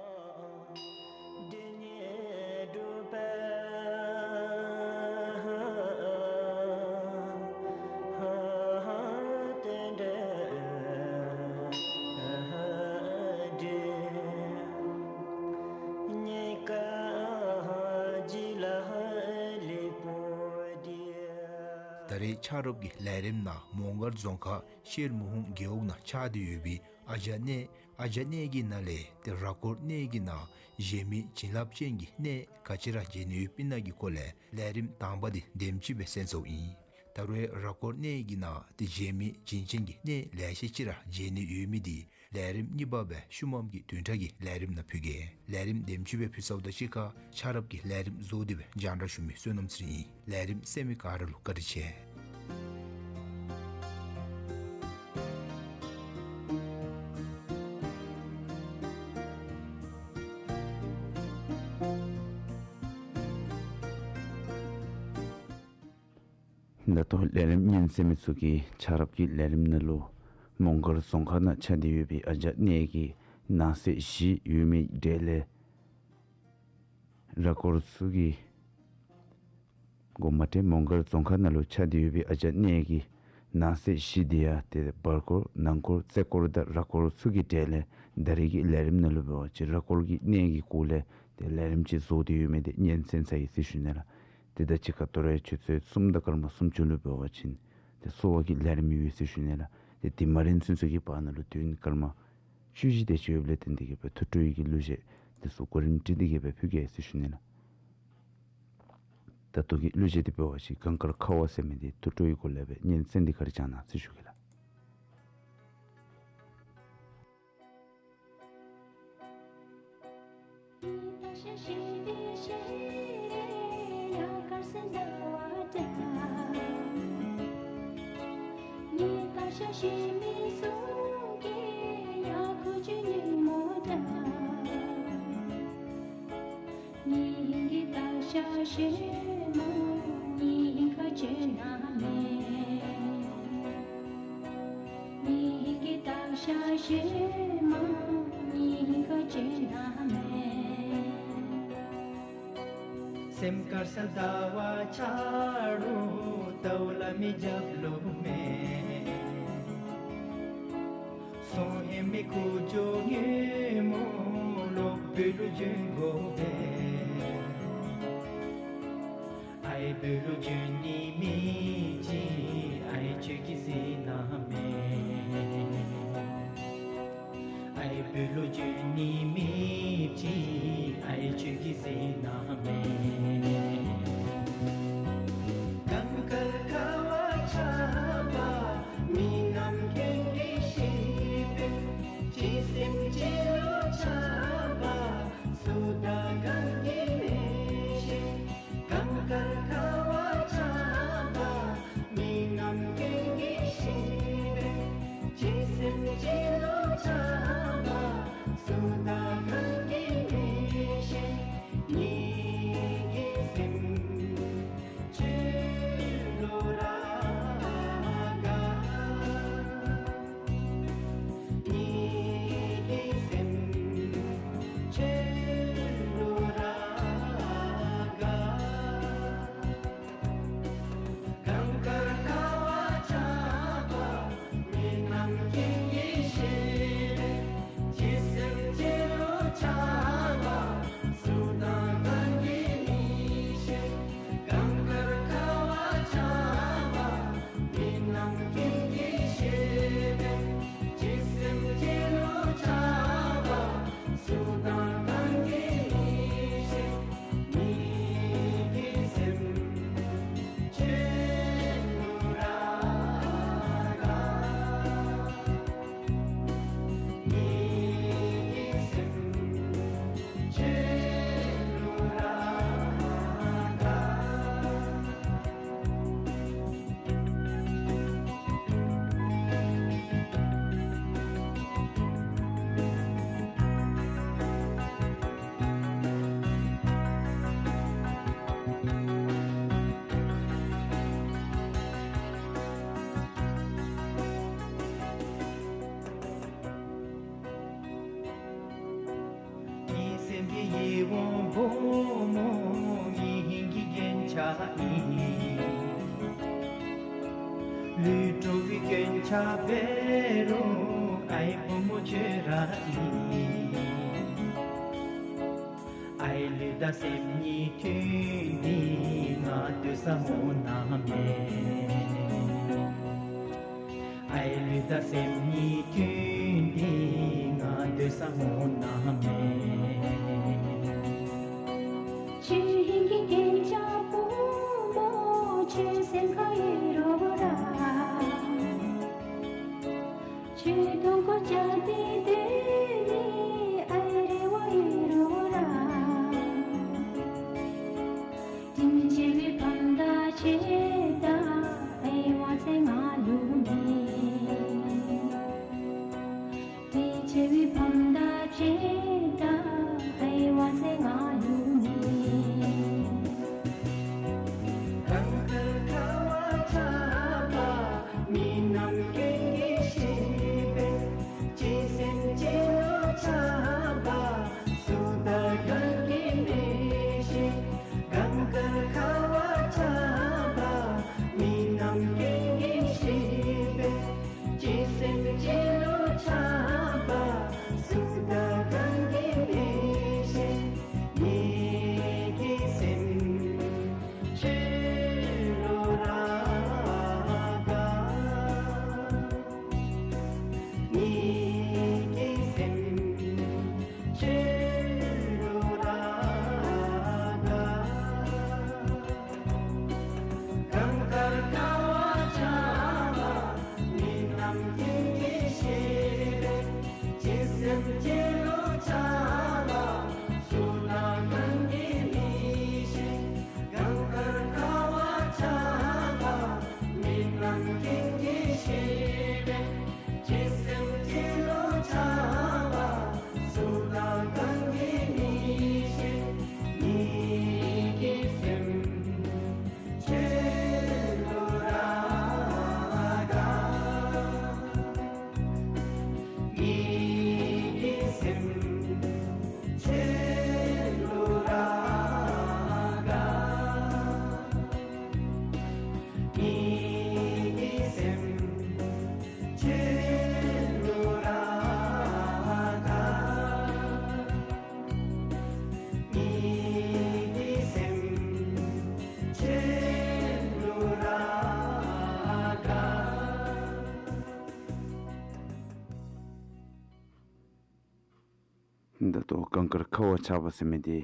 ད་རེས་ཆ་རོགས་ཀྱི་ལས་རིམ་ནང་མོང་སྒར་རྫོང་ཁག་ཤེར་མུ་ཧུང་རྒེད་འོག་ནང་ཆགས་ཏེ་ཡོད་པའི་ཨ་ཇ་གནས། ཨ་ཇ་གནས་ཀྱི་ནང་ལས་ཏེ་ར་སྐོར་གནས་ཀྱི་ནང་གཞལ་མེད་བྱིན་རླབས་ཅན་གྱི་གནས་ག་ཅི་ར་མཇལ་ནི་ཡོདཔ་ཨིན་ན་གི་སྐོར་ལས་ལས་རིམ་དང་པ་འདི་དེམ་ཅིག་སྦེ་གསན་སོཔ་ཨིན། ད་རུང་ར་སྐོར་གནས་ཀྱི་ནང་ཏེ་གཞལ་མེད་བྱིན་ཅན་གྱི་གནས་ལེ་ཤ་ཅིག་ར་མཇལ་ནི་ཡོད་མི་འདི་ལས་རིམ་གཉིས་པ་སྦེ་ཤུལ་མམ་གྱི་བདུན་ཕྲག་གི་ལས་རིམ་ནང་ཕུལ་གེ། ལས་རིམ་དེམ་ཅིག་སྦེ་ཕུལ་ཚརཝ་དང་གཅིག་ཁར་ཆ་རོགས་ཀྱི་ལས་རིམ་བཟོ་སྟེ་སྦེ་རྒྱང་བསྒྲགས་ཞུ་མི་བསོད་ནམས་ཚེ་རིང་ཨིན། ལས་རིམ་གསན་མི་ག་ར་ལུ་བཀའ་དྲིན་ཆེ། ད་ལྟོ་ལས་རིམ་ཉན་གསན་མི་ཚུ་གིས་ཆ་རོགས་ཀྱི་ལས་རིམ་ནང་ལུ་མོང་སྒར་རྫོང་ཁག་ནང་ཆགས་ཏེ་ཡོད་པའི་ཨ་ཇ་གནས་ཀྱི་ནང་གསེས་བཞི་ཡོད་མི་གྲས་ལས་ར་སྐོར་ཚུ་གི་འགོ་མ་ཏེ་མོང་སྒར་རྫོང་ཁག་ནང་ལུ་ཆགས་ཏེ་ཡོད་པའི་ཨ་ཇ་གནས་ཀྱི་ནང་གསེས་བཞི་འདི་ཡང་ཏེ་བར་སྐོར་ནང་སྐོར་རྩེ་སྐོར་དང་ར་སྐོར་ཚུ་གི་གྲས་ལས་ད་རེས་ཀྱི་ལས་རིམ་ནང་ལུ་འབད་བ་ཅིན་ར་སྐོར་གྱི་གནས་ཀྱི་སྐོར་ལས་ཏེ་ལས་རིམ་ཅིག་བཟོ་སྟེ་ཡོད་མི་འདི་ཉན་གསན་ཚར་ཡི་ཟེར་ཞུ་ནི་ལགས། ཏེ་ད་གཅིག་ཁར་དོ་རུང་ཆུ་ཚོད་གསུམ་དང་སྐར་མ་སུམ་ཅུ་ལུ་འབད་བ་ཅིན་ཏེ་གསོ་བ་གི་ལས་རིམ་ཡོད་ཟེར་ཞུ་ནི་ལགས། ཏེ་དེ་མ་རན་ཚུན་ཚོད་ཀྱི་བར་ན་ལུ་དུས་ཡུན་སྐར་མ་བཅུ་བཞི་དེ་ཅིག་ཡོདཔ་ལས་བརྟེན་ཏེ་གིས་སྦེ་ཐུགས་སྤྲོ་ཡི་གི་གླུ་གཞས་འདི་ཚུ་གོ་རིམ་སྒྲིག་སྟེ་གིས་སྦེ་ཕུལ་གེ་ཟེར་ཞུ་ནི་ལགས། ད་ལྟོ་གི་གླུ་གཞས་འདི་འབད་བ་ཅིན་གངས་དཀར་ཁ་བ་ཟེར་མི་འདི་ཐུགས་སྤྲོ་ཡི་སྒོ་ལས་སྦེ་ཉན་གསན་ཏེ་ག་ར་བྱོན་གནང་ཟེར་ཞུ་གེ་ལགས། ཤ་ཤེས་མི་སུ་གིས་ཡ་ཁུ་ཅི་ཉིན་མོ་འདྲ། ཉིན་གྱི་ད་ཤ་ཤེས་མ་ཉིན་ཁ་ཅན་ན་མེད། ཉིན་གྱི་ད་ཤ་ཤེས་མ་ཉིན་ཁ་ཅན་ན་མེད། སེམས་དཀར་ས་ཟླ་བ་འཆར་རུང་ཏོ་ལ་མི་རྒྱབ་ལུ་མེད། སོང་ཧེ་མི་ཁུ་བྱུག་ཉིན་མོ་ལོག་བུ་ལུ་བྱོན་དགོ་པས། ཨའི་བུ་ལུ་བྱོན་ནི་མི་ཅིག་ཨའི་ཁྱོད་ཀྱིས་གཟིགས་ན་མེད། ཨའི་བུ་ལུ་བྱོན་ནི་མི་ཅིག་ཨའི་ཁྱོད་ཀྱིས་གཟིགས་ན་མེད། གངས་དཀར་ཁ་བ་ཆགས་པ་མི་རྣམས་ཀུན་གྱིས་ཤེས་པས། ཅི་སེམས་ཅི་བློ་ཆགས་པ་སུ་དང་གང་གིས་མི་ཤེས། གངས་དཀར་ཁ་བ་ཆགས་པ་མི་རྣམས་ཀུན་གྱིས་ཤེས་པས། ཅི་སེམས་ཅི་བློ་ཆགས་པ་སུ་དང་གང་གིས་མི་ཤེས། ངེ་གི་སེམས་ཁྱོད་ལུ་ར་དགའ། ངེ་གི་སེམས་ཁྱོད་ལུ་ར་དགའ། གངས་དཀར་ཁ་བ་ཆགས་པ་མི་རྣམས་ཀུན་གྱིས་ཤེས་པས། ཅི་སེམས་ཅི་བློ་ཆགས་པ་སུ་དང་གང་གིས་མི་ཤེས། གངས་དཀར་ཁ་བ་ཆགས་པ་མི་རྣམས་ཀུན་གྱིས་ཤེས་པས། ཅི་སེམས་ཅི་བློ་ཆགས་པ་སུ་དང་གང་གིས་མི་ཤེས། ངེ་གི་སེམས་ཁྱོད་ལུ་ར་དགའ། ངེ་གི་སེམས་ཁྱོད་ལུ་ར་དགའ། ངེའི་སེམས་ཀྱི་ཡིད་འོང་བུམོ་ངེའི་སྙིང་གི་རྒྱན་ཆ་ཨིན། ལུས་འགྲོ་བའི་རྒྱན་ཆ་འབད་རུང་ཨའི་བུམོ་ཁྱོད་ར་ཨིན། ཨའི་ལུས་དང་སེམས་གཉིས་མཐུན་ཏེ་ང་སྡོད་ས་མོ་ན་མེད། ཨའི་ལུས་དང་སེམས་གཉིས་མཐུན་ཏེ་ང་སྡོད་ས་མོ་ན་མེད། ཁྱོད་སྙིང་གི་རྒྱན་ཆ་བུམོ་ཁྱོད་སེམས་ཁར་ཡོད་རུང་ར། ཁྱོད་གདོང་ཁར་བཅར་ཏེ་སྡོད་ནི་ཨའི་རེ་བ་ཡོད་རུང་ར། དྲིན་ཆེ་བའི་ཕམ་དང་ཁྱེད་དང་ཨའི་དབང་ཚད་ང་ལུ་མེད། དྲིན་ཆེ་བའི་ཕམ་དང་ཁྱེད་དང་ གངས་དཀར་ཁ་བ་ཆགས་པ་ཟེར་མི་འདི་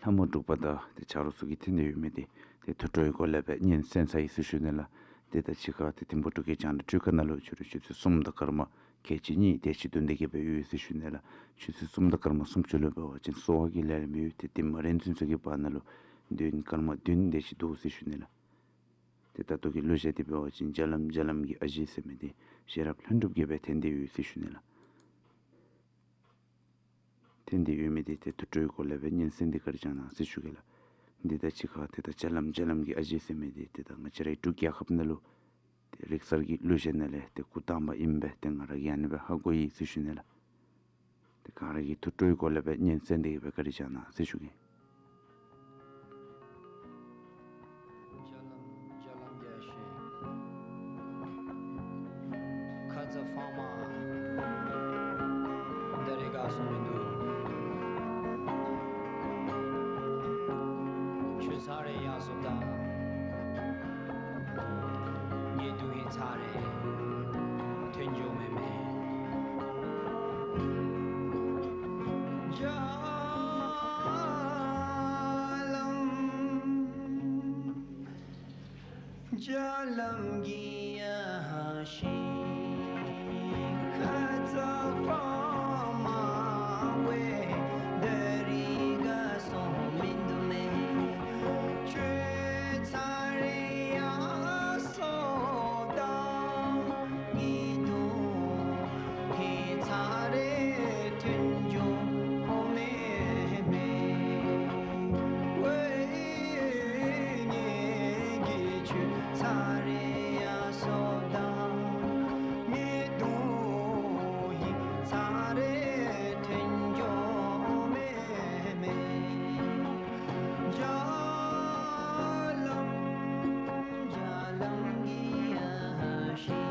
ལྷ་མོ་འབྲུག་པ་དང་ཏེ་ཆ་རོགས་ཚུ་གིས་འཐེན་ཏེ་ཡོད་མི་འདི་ཏེ་དུར་ཁྲོད་ཀྱི་སྒོ་ལས་སྦེ་སྙན་གསན་ཚར་ཡི་ཟེར་ཞུ་ནི་ལགས། ཏེ་ད་ཅི་ཁར་ཏེ་ཐིམ་ཕུག་འབྲུག་རྒྱལ་རྒྱང་བསྒྲགས་འཕྲུལ་ཁང་ནང་ལུ་ཕྱི་རུ་ཆུ་ཚོད་གསུམ་དང་སྐར་མ་ཁལ་གཅིག་གཉིས་དེ་ཅིག་བདུན་དེ་གི་སྦེ་ཡོད་ཟེར་ཞུ་ནི་ལགས། ཆུ་ཚོད་གསུམ་དང་སྐར་མ་སུམ་ཅུ་ལུ་འབད་བ་ཅིན་གསོལ་བ་གི་ལས་རིམ་ཡོད། ཏེ་དེ་མ་རན་ཚུན་ཚོད་ཀྱི་བར་ན་ལུ་བདུན་སྐར་མ་བདུན་དེ་ཅིག་འདུག་ཟེར་ཞུ་ནི་ལགས། ཏེ་ད་ལྟོ་གི་གླུ་གཞས་འདི་འབད་བ་ཅིན་རྒྱ་ལམ་རྒྱ་ལམ་གྱི་ཨ་ཞེ་ཟེར་མི་འདི་ཤེས་རབ་ལྷུན་གྲུབ་ཀྱིས་སྦེ་འཐེན་ཏེ་ཡོད་ཟེར་ཞུ་ནི་ལགས། འཐེན་ཏེ་ཡོད་མི་འདི་ཏེ་དུར་ཁྲོད་སྒོ་ལས་སྦེ་སྙན་གསན་འདི་བཀའ་དྲིན་བསྐྱང་གནང་ཟེར་ཞུ་གེ་ལགས། འདི་ད་ཅི་ཁར་ཏེ་ད་རྒྱ་ལམ་རྒྱ་ལམ་གྱི་ཨ་ཞེ་ཟེར་མི་འདི་ཏེ་ད་ང་བཅས་རའི་འབྲུག་རྒྱལ་ཁབ་ནང་ལུ་ཏེ་རིག་གསར་གྱི་གླུ་གཞས་ནང་ལས་ཏེ་འགོ་དང་པ་ཨིནམ་སྦེ་ཏེ་ང་ར་གིས་ཨ་ནི་སྦེ་ཧ་གོ་ཡི་ཟེར་ཞུ་ནི་ལགས། ཏེ་ག་ར་གིས་དུར་ཁྲོད་སྒོ་ལས་སྦེ་སྙན་གསན་འདི་གི་སྦེ་བཀའ་དྲིན་བསྐྱང་གནང་ཟེར་ཞུ་གེ། རྒྱ་ལམ་རྒྱ་ལམ་གྱི་ཨ་ཞེ། ཁ་ཙ་ཕ་མ་ད་རིས་ག་སོང་མིན་འདུག། ཁྱོད་ཚར་རེ་ཡར་སོང་ད། ངེའི་དུང་ཧིང་ཚར་རེ་ཐོན་འགྱོ་མེན་མས། རྒྱ་ལམ་རྒྱ་ལམ་གྱི་ཨ་ཞེ། ཁ་ཙ་ཕ་མ་བས་ད་རིས་ག་སོང་མིན་འདུག་མས། ཁྱོད་ཚར་རེ་ཡར་སོང་ད། ངེའི་དུང་ཧིང་ཚར་རེ་ཐོན་འགྱོ་མེན་མས། ཝེ་ངེ་གི་ཁྱོད་ཚར་རེ་ཡར་སོང་ད། ངེའི་དུང་ཧིང་ཚར་རེ་ཐོན་འགྱོ་མེན་མས། རྒྱ་ལམ་རྒྱ་ལམ་གྱི་ཨ་ཞེ།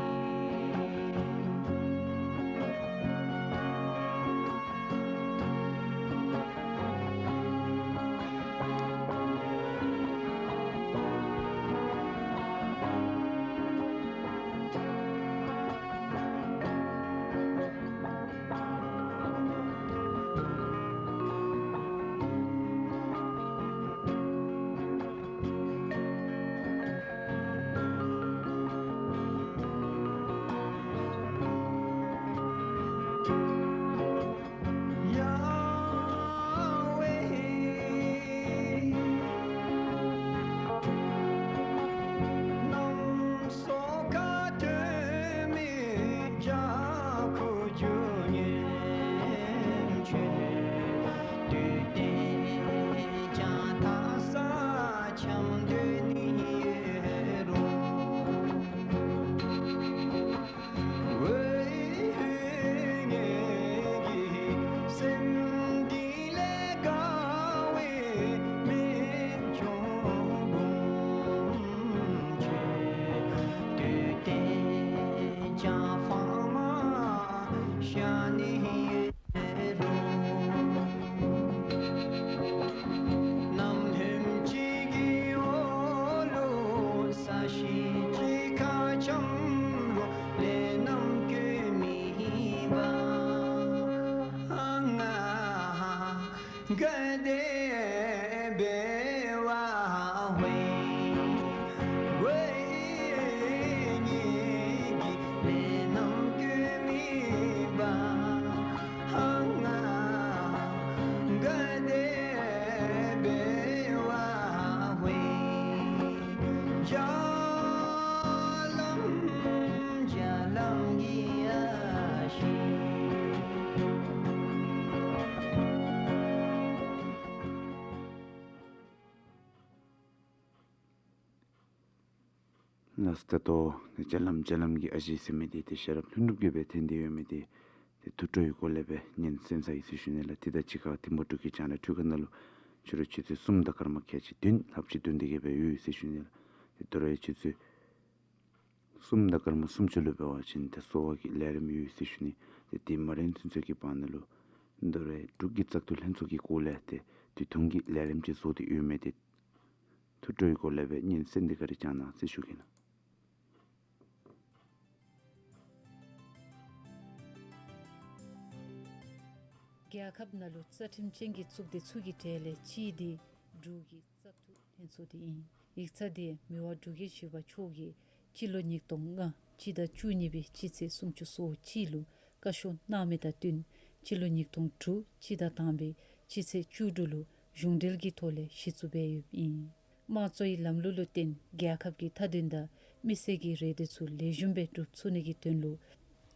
ཡ་ཝེ། གནམ་སོ་ཁ་དོན་མེད་རྒྱ་ཁུ་བྱུག་ཉེན་ཆེ། དུས་གཏན་ཀྱང་ཐག་ས་འཁྱམས་སྡོད་ནི་ཡོད་རུང་། ཝེ་ངེ་གི་སེམས་འདི་ལས་དགའ་བའི་སྨན་ལྗོངས་ཀུན་ཁྱེར། དུས་གཏན་ཀྱང་ཕ་མ་ཤ་ནི་ཡོད་རུང་། གནམ་ལྷུན་གཅིག་གི་འོག་ལུ་ས་གཞི་གཅིག་ཁར་འཁྱམས་རུང་ལས་རྣམ་བཀོད་མི་འབག། ང་དགའ་བདེ་འབད་བའི་ཝེ་ངེ་གི་ལས་རྣམ་བཀོད་མི་འབག། ང་དགའ་བདེ་འབད་བའི་རྒྱ་ལམ་རྒྱ་ལམ་གྱི་ཨ་ཞེ། ལགས་སོ། ད་ལྟོ་རྒྱ་ལམ་རྒྱ་ལམ་གྱི་ཨ་ཞེ་ཟེར་མི་འདི་ཏེ་ཤེས་རབ་ལྷུན་གྲུབ་ཀྱིས་སྦེ་འཐེན་ཏེ་ཡོད་མི་འདི་ཏེ་དུར་ཁྲོད་ཀྱི་སྒོ་ལས་སྦེ་སྙན་གསན་ཚར་ཡི་ཟེར་ཞུ་ནི་ལགས། ཏེ་ད་ཅི་ཁར་ཐིམ་ཕུག་འབྲུག་གི་རྒྱང་བསྒྲགས་འཕྲུལ་ཁང་ནང་ལུ་ཕྱི་རུ་ཆུ་ཚོད་གསུམ་དང་སྐར་མ་ཁལ་གཅིག་བདུན་ལྷགཔ་ཅིག་བདུན་དེ་གི་སྦེ་ཡོད་ཟེར་ཞུ་ནི་ལགས། ཏེ་དོ་རུང་ཆུ་ཚོད་གསུམ་དང་སྐར་མ་སུམ་ཅུ་ལུ་འབད་བ་ཅིན་ཏེ་གསོལ་བ་གི་ལས་རིམ་ཡོད་ཟེར་ཞུ་ནི། ཏེ་དེ་མ་རན་ཚུན་ཚོད་ཀྱི་བར་ན་ལུ་དོ་རུང་འབྲུག་གི་བཙག་འཐུ་ལྷན་ཚོགས་ཀྱི་སྐོར་ལས་ཏེ་དུས་ཐུང་གི་ལས་རིམ་ཅིག་བཟོ་སྟེ་ཡོད་མི་འདི་དུར་ཁྲོད་ཀྱི་སྒོ་ལས་སྦེ་སྙན་གསན་འདི་བཀའ་དྲིན་བསྐྱང་གནང་ཟེར་ཞུ་གེ་ལགས། རྒྱལ་ཁབ་ནང་ལུ་རྩ་ཁྲིམས་ཅན་གྱི་གཙུག་སྡེ་ཚུ་གི་གྲས་ལས་གཅིག་འདི་འབྲུག་གི་བཙག་འཐུ་ལྷན་ཚོགས་འདི་ཨིན། ཡིག་ཚང་འདི་མི་དབང་འབྲུག་རྒྱལ་བཞི་པ་མཆོག་གིས་སྤྱི་ལོ་ཉིས་སྟོང་ལྔ་སྤྱི་ཟླ་བཅུ་གཉིས་པའི་སྤྱི་ཚེས་སུམ་ཅུ་སོ་གཅིག་ལུ་བཀའ་ཤོག་གནང་མི་དང་བསྟུན་སྤྱི་ལོ་ཉིས་སྟོང་དྲུག་སྤྱི་ཟླ་དང་པའི་སྤྱི་ཚེས་བཅུ་དྲུག་ལུ་གཞུང་འབྲེལ་གྱི་ཐོག་ལས་གཞི་བཙུགས་འབད་ཡོདཔ་ཨིན། དམངས་གཙོའི་ལམ་ལུགས་ལུ་བརྟེན་རྒྱལ་ཁབ་ཀྱི་མཐའ་དོན་དང་མི་སེར་གྱི་རེ་འདོད་ཚུ་ལེགས་ཤོམ་སྦེ་སྒྲུབ་ཚུགས་ནི་གི་དོན་ལུ་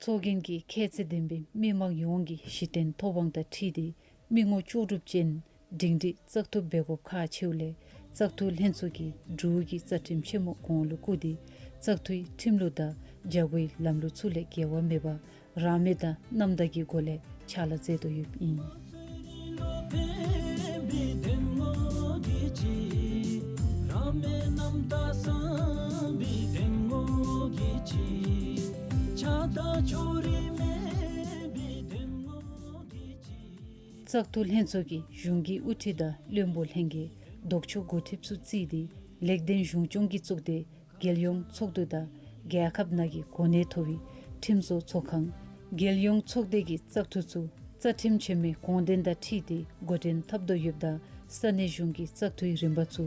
ཚོགས་རྒྱན་གྱི་ཁྱད་ཚད་ལྡན་པའི་མི་མང་ཡོངས་ཀྱི་གཞི་རྟེན་ཐོབ་དབང་དང་འཁྲིལ་ཏེ་མི་ངོ་ལྕོགས་གྲུབ་ཅན་སྒྲིང་སྒྲིང་བཙག་འཐུ་འབད་དགོཔ་ཁག་ཆེཝ་ལས་བཙག་འཐུ་ལྷན་ཚོགས་ཀྱིས་འབྲུག་གི་རྩ་ཁྲིམས་ཆེན་མོ་གོང་ལུ་བཀུར་ཏེ་བཙག་འཐུའི་ཁྲིམས་ལུགས་དང་བྱ་སྒོའི་ལམ་ལུགས་ཚུ་ལས་འགལ་བ་མེད་པར་རང་མོས་དང་རྣམ་དག་གི་སྒོ་ལས་ཕྱག་ལཱ་མཛད་དོ་ཡོདཔ་ཨིན། བཙག་འཐུ་ལྷན་ཚོགས་ཀྱིས་གཞུང་གི་དབུ་ཁྲིད་དང་བློན་པོ་ལྷན་རྒྱས་ལྡོག་ཕྱོགས་འགོ་ཁྲིདཔ་ཚུ་བརྩིས་ཏེ་ལེགས་ལྡན་གཞུང་སྐྱོང་གི་གཙུག་སྡེ་རྒྱལ་ཡོངས་ཚོགས་འདུ་དང་རྒྱལ་ཁབ་ནང་གི་གོ་གནས་མཐོ་བའི་ཁྲིམས་བཟོ་ཚོགས་ཁང་རྒྱལ་ཡོངས་ཚོགས་སྡེ་གི་བཙག་འཐུ་ཚུ་རྩ་ཁྲིམས་ཆེན་མོའི་དགོངས་དོན་དང་འཁྲིལ་ཏེ་འགོ་འདྲེན་འཐབ་དོ་ཡོདཔ་དང་ས་གནས་གཞུང་གི་བཙག་འཐུའི་རིམ་པ་ཚུ་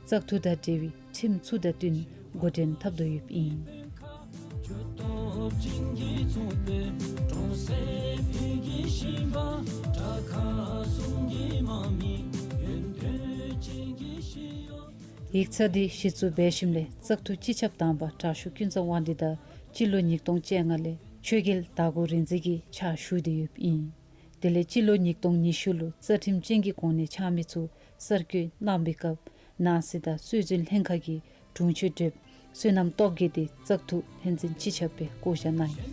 བཙག་འཐུ་དང་འབྲེལ་བའི་ཁྲིམས་ཚུ་དང་བསྟུན་འགོ་འདྲེན་འཐབ་དོ་ཡོདཔ་ཨིན། ཡིག་ཚང་འདི་གཞི་བཙུགས་འབད་ཞིནམ་ལས་བཙག་འཐུ་སྤྱི་ཁྱབ་དང་པ་དྲག་ཤོས་ཀུན་བཟང་དབང་འདུས་དང་སྤྱི་ལོ་ཉིས་སྟོང་བཅོ་ལྔ་ལས་ཆོས་རྒྱལ་དྭགས་པོ་རིག་འཛིན་གྱིས་ཕྱག་ཞུ་སྟེ་ཡོདཔ་ཨིན། དེ་ལས་སྤྱི་ལོ་ཉིས་སྟོང་ཉི་ཤུ་ལུ་རྩ་ཁྲིམས་ཅན་གྱི་གོ་གནས་འཆང་མི་ཚུ་གསར་བསྐོ་གནང་པའི་སྐབས་ནང་སྲིད་དང་སྲོལ་འཛིན་ལྷན་ཁག་གི་དྲུང་ཆེན་བགྲེསཔ་བསོད་ནམས་སྟོབས་རྒྱས་དེ་བཙག་འཐུ་ལྷན་འཛིན་སྤྱི་ཁྱབ་སྦེ་བསྐོ་བཞག་གནང་ཡི།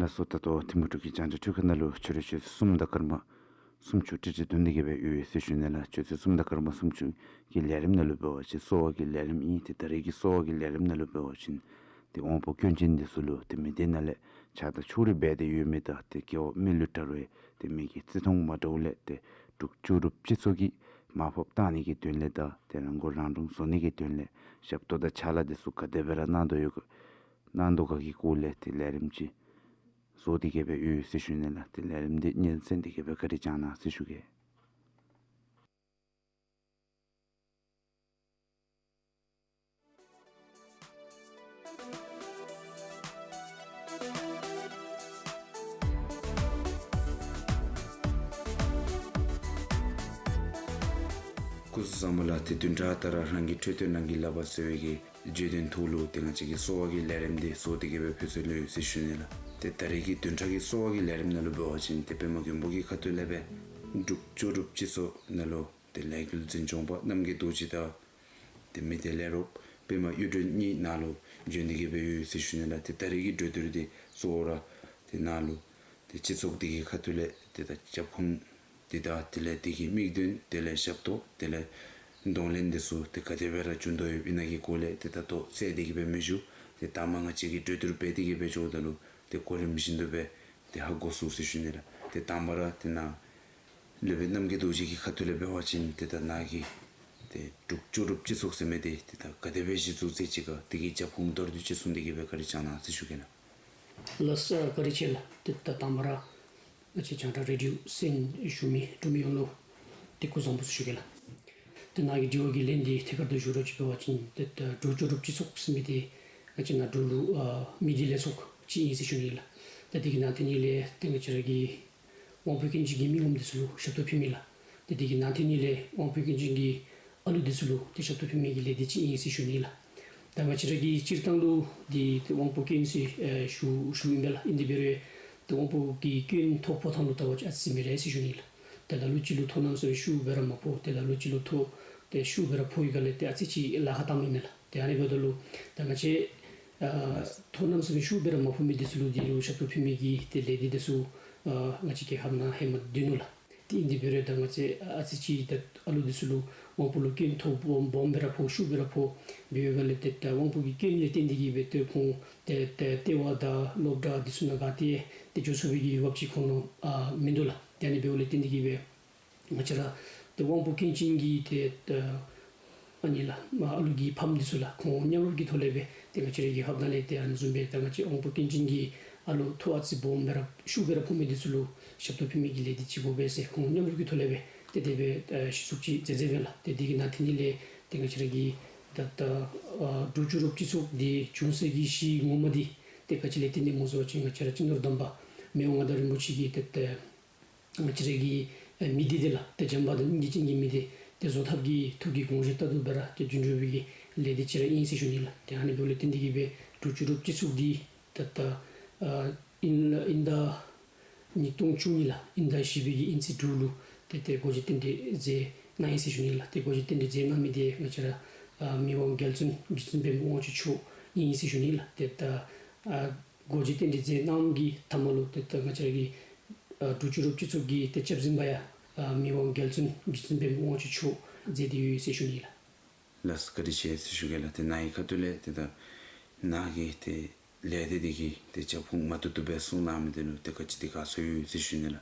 ལགས་སོ། ད་ལྟོ་ཐིམ་ཕུག་འབྲུག་གི་རྒྱང་བསྒྲགས་ཁྲི་ཁ་ནང་ལུ་ཆོས་ར་ཆུ་ཚོད་གསུམ་དང་སྐར་མ་སུམ་ཅུ་ཏིག་ཏིག་བདུན་དེ་གི་སྦེ་ཡོད་ཟེར་ཞུ་ནི་ལགས། ཆུ་ཚོད་གསུམ་དང་སྐར་མ་སུམ་ཅུ་གི་ལས་རིམ་ནང་ལུ་འབད་བ་ཅིན་གསོ་བ་གི་ལས་རིམ་ཨིན། ཏེ་ད་རེས་ཀྱི་གསོ་བ་གི་ལས་རིམ་ནང་ལུ་འབད་བ་ཅིན་ཏེ་དབང་པོ་སྐྱོན་ཅན་འདི་ཚུ་ལུ་ཏེ་མི་སྡེ་ནང་ལས་ཆགས་སྡང་ཕྱོགས་རིས་འབད་དེ་ཡོད་མི་དང་ཏེ་དགེ་བ་མི་ལུ་བྲལ་བའི་ཏེ་མི་གི་བརྩི་མཐོང་མ་འདྲཝ་ལས་ཏེ་འབྲུག་ལྕོགས་གྲུབ་སྤྱི་ཚོགས་ཀྱིས་མར་ཕབ་བཏང་ནི་གི་དོན་ལས་དང་ཏེ་རང་མགོ་རང་འདྲོངས་བཟོ་ནི་གི་དོན་ལས་ཞབས་ཏོག་དང་ཕྱག་ལཱ་འདི་ཚུ་ག་དེ་སྦེ་ར་གནང་དོ་ཡོད་ག་གནང་དོ་ག་གི་སྐོར་ལས་ཏེ་ལས་རིམ་ཅིག་བཟོ་སྟེ་གི་སྦེ་ཡོད་ཟེར་ཞུ་ནི་ལགས། ཏེ་ལས་རིམ་འདི་སྙན་གསན་ཏེ་གི་སྦེ་བཀའ་དྲིན་བསྐྱང་གནང་ཟེར་ཞུ་གེ། སྐུ་གཟུགས་བཟང་པོ་ལགས། ཏེ་བདུན་ཕྲག་ད་ར་རང་གི་འཕྲོད་བསྟེན་ནང་གི་ལག་པར་གསོ་བའི་གི་བརྗོད་དོན་ཐོག་ལུ་ཏེ་ང་བཅས་ཀྱི་གསོ་བ་གི་ལས་རིམ་འདི་བཟོ་སྟེ་གི་སྦེ་ཕུལ་ཚུལ་ལུ་ཡོད་ཟེར་ཞུ་ནི་ལགས། ཏེ་ད་རེས་ཀྱི་བདུན་ཕྲག་གི་གསོ་བ་གི་ལས་རིམ་ནང་ལུ་འབད་བ་ཅིན་ཏེ་པདྨ་མགོན་པོ་གི་ཁ་ཐུག་ལས་སྦེ་འབྲུག་ལྕོགས་གྲུབ་སྤྱི་ཚོགས་ནང་ལུ་ཏེ་ལས་འགུལ་འཛིན་སྐྱོང་པ་རྣམ་རྒྱལ་རྡོ་རྗེ་དང་ཏེ་མི་སྡེ་ལས་རོགས་པདྨ་གཡུ་སྒྲོན་གཉིས་ནཱ་ལུ་བྱོན་ཏེ་གི་སྦེ་ཡོད་ཟེར་ཞུ་ནི་ལགས། ཏེ་ད་རེས་ཀྱི་གྲོས་བསྡུར་འདི་གཙོ་བོ་ར་ཏེ་ནཱ་ལུ་ཏེ་སྤྱི་ཚོགས་འདི་གི་ཁ་ཐུག་ལས་ཏེ་ད་རྒྱབ་ཁུངས་འདི་དང་དེ་ལས་འདི་གི་དམིགས་དོན་དེ་ལས་ཞབས་ཏོག་དེ་ལས་གདོང་ལེན་འདི་ཚུ་ཏེ་ག་དེ་སྦེ་ར་བྱུང་དོ་ཡོདཔ་ཨིན་ན་གི་སྐོར་ལས་ཏེ་ད་ལྟོ་གསལ་ཏེ་གི་སྦེ་མི་ཞུ། ཏེ་ད་མ་ང་བཅས་ཀྱིས་གྲོས་བསྡུར་འབད་དེ་གི་སྦེ་འགྱོཝ་ད་ལུ་ཏེ་གོ་རིམ་བཞིན་དུ་སྦེ་ཏེ་ཧ་གོ་ཚུགས་ཟེར་ཞུ་ནི་ལགས། ཏེ་དང་པ་ར་ཏེ་ནཱ་སློབ་དཔོན་རྣམ་རྒྱལ་རྡོ་རྗེ་གི་ཁ་ཐུག་ལས་འབད་བ་ཅིན་ཏེ་ད་ནཱ་གི་ཏེ་འབྲུག་ལྕོགས་གྲུབ་སྤྱི་ཚོགས་ཟེར་མི་འདི་ཏེ་ད་ག་དེ་སྦེ་གཞི་བཙུགས་མཛད་ཅི་ག་དེ་གི་རྒྱབ་ཁུངས་མདོར་བསྡུས་ཅིག་གསུངས་ཏེ་གི་སྦེ་བཀའ་དྲིན་བསྐྱང་གནང་ཟེར་ཞུ་གེ་ལགས། ལགས་སོ། བཀའ་དྲིན་ཆེ་ལགས། ཏེ་ད་དང་པ་ར་ང་བཅས་རྒྱང་བསྒྲགས་རེ་ཌིའོ་གསན་ཞུ་མི་འབྲུག་མི་ཡོངས་ལུ་ཏེ་སྐུ་གཟུགས་བཟང་པོ་ཟེར་ཞུ་གེ་ལགས། ཏེ་ནཱ་གི་དྲི་བ་གི་ལན་འདི་ཐད་ཀར་དུ་ཞུ་རོགས་ཅིག་འབད་བ་ཅིན་ཏེ་ད་འབྲུག་ལྕོགས་གྲུབ་སྤྱི་ཚོགས་ཟེར་མི་འདི་ང་བཅས་ནཱ་འབྲུག་ལུ་ཨ་མི་སྡེ་ལས་ཚོགས་ཅིག་ཨིན་ཟེར་ཞུ་ནི་ལགས། ད་འདི་གི་ནང་དེ་ཉིད་ལས་ཏེ་ང་བཅས་ར་གི་དབང་པོ་སྐྱོན་ཅན་གྱི་མི་ངོམ་འདི་ཚུ་ལུ་ཞབས་ཏོག་ཕུལ་མི་ལགས། ཏེ་འདི་གི་ནང་དེ་ཉིད་ལས་དབང་པོ་སྐྱོན་ཅན་གྱི་ཨ་ལུ་འདི་ཚུ་ལུ་ཏེ་ཞབས་ཏོག་ཕུལ་མི་གི་ལས་སྡེ་ཅིག་ཨིན་ཟེར་ཞུ་ནི་ལགས། ད་ང་བཅས་ར་གི་སྤྱིར་བཏང་ལུ་འདི་ཏེ་དབང་པོ་སྐྱོན་ཟེར་ཨེ་ཞུ་ཞུཝ་ཨིན་པས་ལགས། ཨིན་དེ་འབད་རུང་ཏེ་དབང་པོ་གི་སྐྱོན་ཐོབ་པ་ཐང་ལུ་ད་བ་ཅིན་ཨ་ཙི་མི་རེ་ཟེར་ཞུ་ནི་ལགས། ཏེ་ལ་ལུ་ཅིག་ལུ་ཐོ་རྣམ་ཚུ་ཤུགས་སྦེ་ར་མ་ཕོག། ཏེ་ལ་ལུ་ཅིག་ལུ་ཐོ་ཏེ་ཤུགས་སྦེ་ར་ཕོག་ཡི་ག་ལས་ཏེ་ཨ་ཙི་ཅིག་ལཱ་ཁག་བཏངམ་ཨིན་མས་ལགས། ཏེ་ཨ་ནི་འབདཝ་ད་ལུ་ད་ང་བཅས་ཨ་ཐོ་རྣམ་ཚུ་ཤུགས་སྦེ་ར་མ་ཕོག་མི་འདི་ཚུ་ལུ་འདི་ལུ་ཞབས་ཏོག་ཕུལ་མི་གི་ཏེ་ལས་སྡེ་འདི་ཚུ་ཨ་ང་བཅས་རྒྱལ་ཁབ་ནང་ཧེ་མ་འདུག་ནུག་ལགས། ཏེ་ཨིན་དེ་འབད་རུང་ད་ང་བཅས་ཨ་ཙི་ཅིག་ད་ཨ་ལུ་འདི་ཚུ་ལུ་དབང་པོ་ལུ་སྐྱོན་ཐོ་སྦོམ་སྦེ་ར་ཕོག་ཤུགས་སྦེ་ར་ཕོག་འབད་བའི་སྒང་ལས་ཏེ་ད་དབང་པོ་གི་སྐྱོན་ལས་བརྟེན་ཏེ་གིས་སྦེ་ཏེ་ཁོང་ཏེ་ཏེ་ལྟེ་བ་དང་སློབ་གྲྭ་འདི་ཚུ་ནང་ག་ཏེ་ཏེ་འགྱོ་ཚུགས་པའི་གི་འོས་འབབ་ཅིག་ཁོང་ལུ་ཨ་མིན་འདུག་ལགས། ཏེ་ཨ་ནི་འབདཝ་ལས་བརྟེན་ཏེ་གིས་སྦེ་ང་བཅས་ར་ཏེ་དབང་པོ་སྐྱོན་ཅན་གྱི་ཏེ་ད་ཨ་ནི་ལགས་མ་ཨ་ལུ་གི་ཕམ་འདི་ཚུ་ལགས་ཁོང་མཉམ་རུབ་ཀྱི་ཐོག་ལས་སྦེ་ཏེ་ང་བཅས་རའི་རྒྱལ་ཁབ་ནང་ལས་ཏེ་ཨ་ནི་བཟུམ་སྦེ་ད་ང་བཅས་དབང་པོ་སྐྱོན་ཅན་གྱི་ཨ་ལུ་ཐོ་ཨ་ཙི་སྦོམ་སྦེ་ར་ཤུགས་སྦེ་ར་ཕོག་མི་འདི་ཚུ་ལུ་ཞབས་ཏོག་ཕུལ་མི་གི་ལས་སྡེ་ཅིག་དགོ་པས་ཟེར་ཁོང་མཉམ་རུབ་ཀྱི་ཐོག་ལས་སྦེ་ཏེ་དེ་སྦེ་ཨ་གཞི་བཙུགས་ཅིག་མཛད་མཛདཔ་ཨིན་ལགས། ཏེ་འདི་གི་ནང་དེ་ནི་ལས་ཏེ་ང་བཅས་ར་གི་ད་ད་ཨ་འབྲུག་ཆོས་གྲུབ་སྤྱི་ཚོགས་འདི་བྱུང་སའི་གི་གཞི་ངོ་མ་འདི་ཏེ་ག་ཅི་ལས་བརྟེན་ཏེ་སྨོ་ཟེར་བ་ཅིན་ང་བཅས་ར་སྤྱི་ནོར་དམ་པ་མི་དབང་མངའ་བདག་རིན་པོ་ཆེ་གི་ཏེ་ད་ང་བཅས་ར་གི་ཨེ་མི་སྡེ་འདི་ལགས་ཏེ་བྱམས་པ་དང་སྙིང་རྗེ་ཅན་གྱི་མི་སྡེ་ཏེ་བཟོ་ཐབས་ཀྱི་ཐོག་གི་དགོངས་བཞེད་ལྟར་དུ་སྦེ་ར་ཏེ་རྒྱུན་སྐྱོང་བའི་གི་ལས་སྡེ་ཅིག་ར་ཨིན་ཟེར་ཞུ་ནི་ལགས། ཏེ་ཨ་ནི་འབདཝ་ལས་བརྟེན་ཏེ་གིས་སྦེ་འབྲུག་ཆོས་གྲུབ་སྤྱི་ཚོགས་འདི་ད་ད་ཨ་དབྱིན་དབྱིན་ཟླ་ཉིས་སྟོང་བཅུ་གཉིས་ལགས་དབྱིན་ཟླ་བཞི་པའི་གི་དབྱིན་ཚེས་དྲུག་ལུ་ཏེ་ཏེ་སྒོ་འབྱེད་རྟེན་འབྲེལ་མཛད་གནང་ཡི་ཟེར་ཞུ་ནི་ལགས། ཏེ་སྒོ་འབྱེད་རྟེན་འབྲེལ་མཛད་གནང་མི་འདི་ང་བཅས་ར་ཨ་མི་དབང་རྒྱལ་བཙུན་རྗེ་བཙུན་པདྨ་དབང་ཕྱུག་མཆོག་ཨིན་ཟེར་ཞུ་ནི་ལགས། ཏེ་ད་ཨ་སྒོ་འབྱེད་རྟེན་འབྲེལ་མཛད་གནངམ་གི་མཐའ་མ་ལུ་ཏེ་ད་ང་བཅས་ར་གི་ཨ་འབྲུག་ཆོས་གྲུབ་སྤྱི་ཚོགས་ཀྱི་ཏེ་སྐྱབས་འཛིན་པ་ཡང་ཨ་མི་དབང་རྒྱལ་བཙུན་རྗེ་བཙུན་པདྨ་དབང་ཕྱུག་མཆོག་མཛད་དེ་ཡོད་ཟེར་ཞུ་ནི་ལགས། ལགས་སོ་བཀའ་དྲིན་ཆེ་ཟེར་ཞུ་གེ་ལགས། ཏེ་ནཱ་གི་ཁ་ཐུག་ལས་ཏེ་ད་ནཱ་གི་ཏེ་ལས་སྡེ་འདི་གི་ཏེ་རྒྱབ་ཁུངས་མ་ཐུབ་ཐུབ་སྦེ་གསུང་གནང་མི་འདི་ལུ་ཏེ་ག་ཅི་ཏེ་དགའ་ཚོར་ཡོད་ཟེར་ཞུ་ནི་ལགས།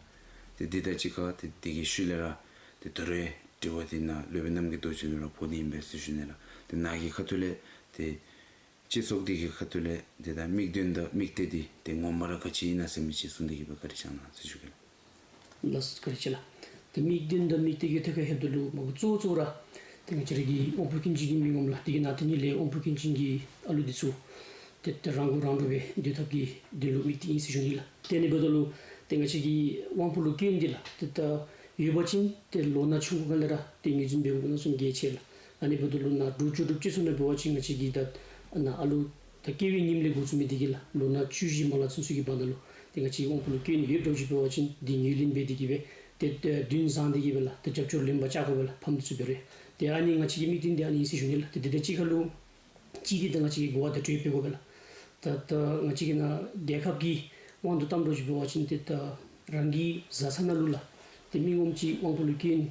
ཏེ་འདི་དང་གཅིག་ཁར་ཏེ་འདི་གི་ཤུལ་ལས་ར་ཏེ་ད་རུང་དྲི་བ་འདི་ནཱ་སློབ་དཔོན་རྣམ་རྒྱལ་རྡོ་རྗེ་ལུ་ར་འབོ་ནི་ཨིན་པས་ཟེར་ཞུ་ནི་ལགས། ཏེ་ནཱ་གི་ཁ་ཐུག་ལས་ཏེ་སྤྱི་ཚོགས་འདི་གི་ཁ་ཐུག་ལས་ཏེ་ད་དམིགས་དོན་དང་དམིགས་གཏད་འདི་ཏེ་ངོ་མ་ར་ག་ཅི་ཨིན་ན་ཟེར་མི་ཅིག་གསུངས་ཏེ་གིས་སྦེ་བཀའ་དྲིན་བསྐྱང་གནང་ཟེར་ཞུ་གེ་ལགས། ལགས་སོ་བཀའ་དྲིན་ཆེ་ལགས། ཏེ་དམིགས་དོན་དང་དམིགས་གཏད་ཀྱི་ཐད་ཁར་ལྷོདཔ་ད་ལུ་མ་གཙོ་བོ་གཙོ་བོ་ར་ཏེ་ང་བཅས་ར་གི་དབང་པོ་སྐྱོན་ཅན་གྱི་མི་ངོམ་ལགས། འདི་གི་ནང་དེ་ནི་ལས་དབང་པོ་སྐྱོན་ཅན་གྱི་ཨ་ལུ་འདི་ཚུ་ཏེ་ད་རང་མགོ་རང་འདྲོངས་སྦེ་སྡོད་ཐབས་ཀྱི་དོན་ལུ་དམིགས་ཏེ་ཨིན་ཟེར་ཞུ་ནི་ལགས། ཏེ་ཨ་ནི་འབདཝ་ད་ལུ་ཏེ་ང་བཅས་ཀྱི་དབང་པོ་ལུ་སྐྱོན་འདི་ལགས་ཏེ་ད་ཡོད་པ་ཅིན་ཏེ་ལོ་ན་ཆུང་ཀུ་སྒང་ལས་ར་ཏེ་ངོས་འཛིན་འབད་དགོཔ་གནམ་མེད་ས་མེད་གལ་ཆེ་ལགས། ཨ་ནི་འབདཝ་ད་ལུ་ནཱ་འབྲུག་ཆོས་གྲུབ་སྤྱི་ཚོགས་ནང་འབད་བ་ཅིན་ང་བཅས་ཀྱི་ད་ནཱ་ཨ་ལུ་ད་སྐྱེ་བའི་ཉིནམ་ལས་འགོ་བཙུགས་མི་འདི་གིས་ལགས་ལོ་ན་བཅུ་བཞི་མ་ལང་ཚུན་ཚོད་ཀྱི་བར་ན་ལུ་ཏེ་ང་བཅས་ཀྱི་དབང་པོ་ལུ་སྐྱོན་ཡོདཔ་འདྲཝ་ཅིག་འབད་བ་ཅིན་འདི་ངོས་ལེན་འབད་དེ་གིས་སྦེ་ཏེ་ཏེ་འདུན་བཟང་སྟེ་གིས་སྦེ་ལགས་ཏེ་རྒྱབ་སྐྱོར་ལེན་པར་བྱ་དགོ་པས་ལགས། ཕམ་འདི་ཚུ་འབད་རུང་། ཏེ་ཨ་ནི་ང་བཅས་ཀྱི་དམིགས་དོན་འདི་ཨ་ནི་ཨིན་ཟེར་ཞུ་ནི་ལགས། ཏེ་འདི་དང་གཅིག་ཁར་ལུ་གཅིག་འདི་ད་ང་བཅས་ཀྱིས་གོ་བ་བརྡ་སྤྲོད་འབད་དགོ་པས་ལགས། ད་ད་ང་བཅས་ཀྱི་ནཱ་རྒྱལ་ཁབ་ཀྱི་དབང་དུ་བཏངམ་འདྲཝ་ཅིག་འབད་བ་ཅིན་ཏེ་ད་རང་གི་བཟའ་ཚང་ནང་ལུ་ལགས་ཏེ་མི་ངོམ་ཅིག་དབང་པོ་ལུ་སྐྱོན་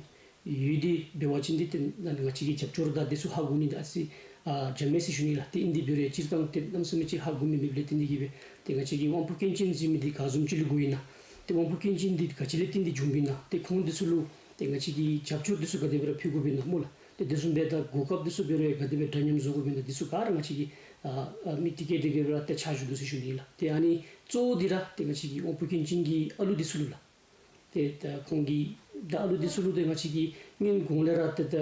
ཡོད་དེ་འབད་བ་ཅིན་འདི་ཏེ་ང་བཅས་ཀྱིས་རྒྱབ་སྐྱོར་དང་འདི་ཚུ་ཧ་གོ་ནི་འདི་ཨ་ཙི་ཨ་འཇམ་མས་ཟེར་ཞུ་ནི་ལགས། ཏེ་ཨིན་དེ་འབད་རུང་སྤྱིར་བཏང་ཏེ་གནམ་མེད་ས་མེད་ཅིག་ཧ་གོ་མི་མེདཔ་ལས་བརྟེན་ཏེ་གིས་སྦེ་ཏེ་ང་བཅས་ཀྱི་དབང་པོ་སྐྱོན་ཅན་ཟེར་མི་འདི་ག་བཟུམ་ཅིག་ལུ་གོཝ་ཨིན་ན། ཏེ་དབང་པོ་སྐྱོན་ཅན་འདི་ག་ཅི་ལས་བརྟེན་ཏེ་བྱུངམ་ཨིན་ན། ཏེ་ཁོང་འདི་ཚུ་ལུ་ཏེ་ང་བཅས་ཀྱིས་རྒྱབ་སྐྱོར་འདི་ཚུ་ག་དེ་སྦེ་ར་ཕུལ་དགོཔ་ཨིན་ན་སྨོ་ལགས། ཏེ་དེ་བཟུམ་སྦེ་ད་གོ་སྐབས་འདི་ཚུ་འབད་རུང་ག་དེ་སྦེ་འདྲ་མཉམ་བཟོ་དགོཔ་ཨིན་ན། འདི་ཚུ་ག་ར་ང་བཅས་ཀྱིས་ཨ་ཨ་དམིགས་གཏད་བསྐྱེད་དེ་གིས་སྦེ་ར་ཏེ་ཕྱག་ཞུ་དོ་ཟེར་ཞུ་ནི་ལགས། ཏེ་ཨ་ནི་གཙོ་བོ་འདི་ར་ཏེ་ང་བཅས་ཀྱི་དབང་པོ་སྐྱོན་ཅན་གྱི་ཨ་ལུ་འདི་ཚུ་ལུ་ལགས། ཏེ་ད་ཁོང་གི་ད་ཨ་ལུ་འདི་ཚུ་ལུ་ཏེ་ང་བཅས་ཀྱིས་སྔོན་གོང་ལས་ར་ཏེ་ད་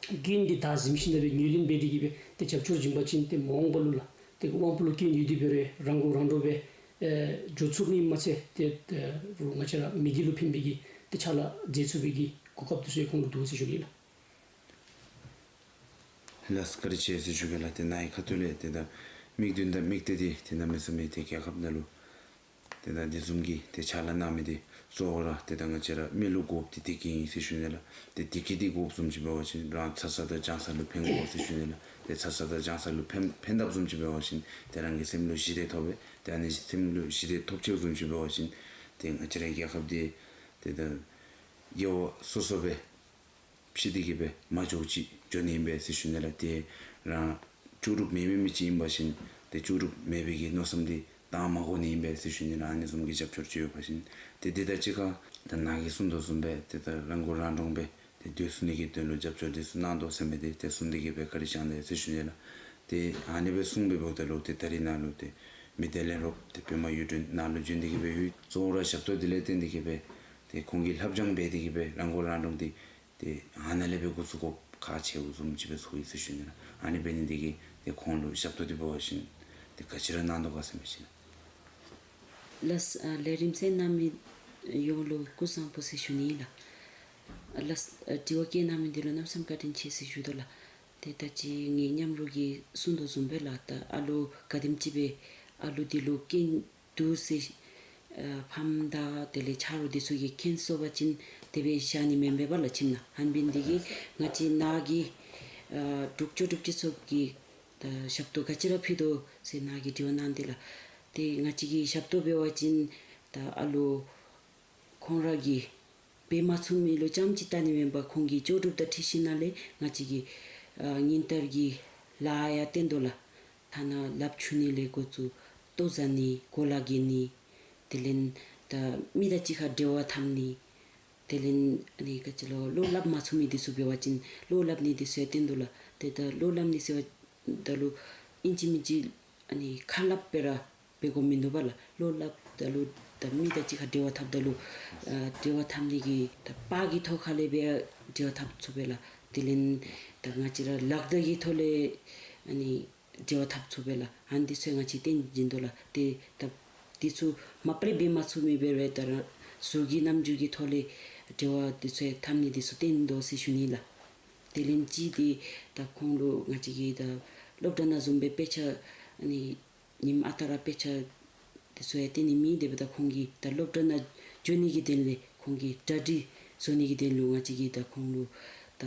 སྐྱོན་འདི་བདའ་ཟིན་ཞིནམ་ལས་ངོས་ལེན་འབད་དེ་གིས་སྦེ་ཏེ་རྒྱབ་སྐྱོར་བྱིན་པ་ཅིན་ཏེ་མ་འོངས་པ་ལུ་ལགས་ཏེ་དབང་པོ་ལུ་སྐྱོན་ཡོད་དེ་འབད་རུང་རང་མགོ་རང་འདྲོངས་སྦེ་ཨེ་འགྱོ་ཚུགས་ནི་མ་ཚད་ཏེ་ཏེ་རུང་ང་བཅས་ར་མི་སྡེ་ལུ་ཕན་པའི་གི་ཏེ་ཕྱག་ལཱ་མཛད་ཚུགས་པའི་གི་གོ་སྐབས་འདི་ཚུ་ཡང་ཁོང་ལུ་འདུག་ཟེར་ཞུ་ནི་ལགས། ལགས་སོ་བཀའ་དྲིན་ཆེ་ཟེར་ཞུ་གེ་ལགས། ཏེ་ནཱ་གི་ཁ་ཐུག་ལས་ཏེ་ད་དམིགས་དོན་དང་དམིགས་གཏད་འདི་ཏེ་གནམ་མེད་ས་མེད་ཏེ་རྒྱལ་ཁབ་ནང་ལུ་ཏེ་ད་འདི་བཟུམ་གྱི་ཏེ་ཕྱག་ལཱ་གནང་མི་འདི་གཙོ་བོ་ར་ཏེ་ད་ང་བཅས་ར་མི་ལུ་དགོཔ་འདི་བདེ་སྐྱིད་ཨིན་ཟེར་ཞུ་ནི་ལགས། ཏེ་བདེ་སྐྱིད་འདི་དགོཔ་བཟུམ་ཅིག་འབད་བ་ཅིན་རང་ཚ་ས་དང་སྦྱང་ས་ལུ་ཕན་དགོ་ཟེར་ཞུ་ནི་ལགས། ཏེ་ཚ་ས་དང་སྦྱང་ས་ལུ་ཕན་ཕན་དགོཔ་བཟུམ་ཅིག་འབད་བ་ཅིན་ཏེ་རང་གི་སེམས་ལུ་ཞི་བདེ་ཐོབ་པས། ཏེ་ཨ་ནི་སེམས་ལུ་ཞི་བདེ་ཐོབ་ཅི་བཟུམ་ཅིག་འབད་བ་ཅིན་ཏེ་ང་བཅས་རའི་རྒྱལ་ཁབ་འདི་ཏེ་ད་དགེ་བ་སོ་སོ་སྦེ་ཕྱི་འདི་གིས་སྦེ་མ་འགྱོ་ཅིག་འགྱོ་ནི་ཨིན་པས་ཟེར་ཞུ་ནི་ལགས། ཏེ་རང་ལྕོགས་གྲུབ་མེད་མི་མི་ཅིག་ཨིན་པ་ཅིན་ཏེ་ལྕོགས་གྲུབ་མེད་པའི་གི་མནོ་བསམ་འདི་བཏང་མ་དགོ་ནི་ཨིན་པས་ཟེར་ཞུ་ནི་ལགས། ཨ་ནི་བཟུམ་གྱི་རྒྱབ་སྐྱོར་ཅིག་ཡོད་པ་ཅིན། ཏེ་འདི་དང་གཅིག་ཁར་ད་ནཱ་གིས་གསུང་དོ་བཟུམ་སྦེ་ཏེ་ད་རང་མགོ་རང་འདྲོངས་སྦེ་ཏེ་སྡོད་ཚུགས་ནི་གི་དོན་ལུ་རྒྱབ་སྐྱོར་འདི་ཚུ་གནང་དོ་ཟེར་མི་འདི་ཏེ་གསུང་འདི་གིས་སྦེ་བཀའ་དྲིན་བསྐྱངས་ཏེ་ཟེར་ཞུ་ནི་ལགས། ཏེ་ཨ་ནི་སྦེ་གསུངས་པའི་འབདཝ་ད་ལུ་ཏེ་ད་རིས་ནཱ་ལུ་ཏེ་མི་སྡེ་ལས་རོགས་ཏེ་པདྨ་གཡུ་སྒྲོན་ནཱ་ལུ་བྱོན་ཏེ་གིས་སྦེ་ཡོད། གཙོ་བོ་ར་ཞབས་ཏོག་འདི་ལས་བརྟེན་ཏེ་གིས་སྦེ་ཏེ་ཁོང་གིས་ལྷབ་སྦྱང་འབད་དེ་གིས་སྦེ་རང་མགོ་རང་འདྲོངས་འདི་ཏེ་ཨ་ནཱ་ལས་སྦེ་འགོ་བཙུགས་དགོཔ་ཁག་ཆེཝ་བཟུམ་ཅིག་སྦེ་ཚོར་ཡི་ཟེར་ཞུ་ནི་ལགས། ཨ་ནི་འབད་ནི་འདི་གིས་ཏེ་ཁོང་ལུ་ཞབས་ཏོག་འདི་འབད་བ་ཅིན་ཏེ་ག་ཅི་ར་གནང་དོ་ག་ཟེར་མི་ཅིག་ལགས། ལགས་སོ། ཨ་ལས་རིམ་གསན་གནང་མི་ཡོངས་ལུ་སྐུ་གཟུགས་བཟང་པོ་ཟེར་ཞུ་ནི་ལགས། ལགས་སོ། ཨ་དྲི་བ་བཀོད་གནང་མི་འདི་ལུ་གནམ་མེད་ས་མེད་བཀའ་དྲིན་ཆེ་ཟེར་ཞུ་དོ་ལགས། ཏེ་ད་ཅི་ངེའི་མཉམ་རོགས་ཀྱིས་གསུང་དོ་བཟུམ་སྦེ་ལགས་ད་ཨ་ལུ་ག་དེམ་ཅིག་སྦེ་ཨ་ལུ་འདི་ལུ་སྐྱོན་འདུག་ཟེར་ཨ་ཕམ་དང་དེ་ལས་ཆ་རོགས་འདི་ཚུ་གིས་མཁྱེན་སོང་པ་ཅིན་དེ་སྦེ་བཞག་ནི་མེན་པས་ལགས། ཁྱིམ་ནང་ཧན་པིན་འདི་གིས་ང་བཅས་ནཱ་གི་ཨ་འབྲུག་ལྕོགས་གྲུབ་སྤྱི་ཚོགས་ཀྱིས་ད་ཞབས་ཏོག་ག་ཅི་ར་ཕུལ་དོ་ཟེར་ནཱ་གིས་དྲི་བ་གནང་སྟེ་ལགས། ཏེ་ང་བཅས་ཀྱིས་ཞབས་ཏོག་འབད་བ་ཅིན་ད་ཨ་ལུ་ཁོང་ར་གི་ འབད་མ་ཚུགས་མི་ལུ་རྐྱངམ་ཅིག་བལྟ་ནི་མེན་པར་ཁོང་གིས་ལྕོགས་གྲུབ་དང་འཁྲིལ་ཞིནམ་ལས་ང་བཅས་ཀྱི་ཨ་ཉིན་ལྟར་གྱི་ལཱ་ཡང་བསྟན་དོ་ལགས། ཐ་ན་ལགཔ་འཁྱུ་ནི་ལས་འགོ་བཙུགས་ལྟོ་བཟའ་ནི་གོ་ལ་གྱོན་ནི། དེ་ལས་ད་མི་དང་གཅིག་ཁར་འབྲེལ་བ་འཐབ་ནི། དེ་ལས་ཨ་ནི་ག་ཅི་ལོ་བློ་སླབ་མ་ཚུགས་མི་འདི་ཚུ་འབད་བ་ཅིན་བློ་སླབ་ནི་འདི་ཚུ་ཡང་བསྟན་དོ་ལགས། ཏེ་ད་བློ་སླབ་ནི་ཟེརཝ་ད་ལུ་ཨིན་ཅི་མིན་ཅི་ཨ་ནི་ཁ་སླབ་སྦེ་ར་འབད་དགོཔ་མིན་འདུག་པ་ལགས། བློ་སླབ་ད་ལུ་ད་མི་དང་གཅིག་ཁར་འབྲེལ་བ་འཐབ་ད་ལུ་ཨ་འབྲེལ་བ་འཐབ་ནི་གི་ད་པར་གྱི་ཐོག་ཁ་ལས་སྦེ་འབྲེལ་བ་འཐབ་ཚུགས་པས་ལགས། དེ་ལས་ད་ང་བཅས་ར་ལག་བརྡ་གི་ཐོག་ལས་ཨ་ནི་འབྲེལ་བ་འཐབ་ཚུགས་པས་ལགས། ཨ་ནི་འདི་ཚུ་ང་བཅས་བསྟན་བྱིན་དོ་ལགས། ཏེ་ད་འདི་ཚུ་མ་པ་རེ་འབད་མ་ཚུགས་མི་འབད་རུང་ད་ར་ཟུར་གྱི་རྣམ་འགྱུར་གྱི་ཐོག་ལས་འབྲེལ་བ་འདི་ཚུ་འཐབ་ནི་འདི་ཚུ་བསྟན་དོ་ཟེར་ཞུ་ནི་ལགས། དེ་ལས་ཅིག་འདི་ད་ཁོང་ལུ་ང་བཅས་ཀྱིས་ད་སློབ་གྲྭ་ནང་བཟུམ་སྦེ་དཔེ་ཆ་ཨ་ནི་ཉིནམ་ཨ་རྟག་ར་དཔེ་ཆ་འདི་ཚུ་ཡང་སྟོན་ནི་མེད། དེ་འབདཝ་ད་ཁོང་གིས་ད་སློབ་གྲྭ་ནང་འགྱོ་ནི་གི་དོན་ལས་ཁོང་གིས་གྲ་སྒྲིག་བཟོ་ནི་གི་དོན་ལུ་ང་བཅས་ཀྱིས་ད་ཁོང་ལུ་ད་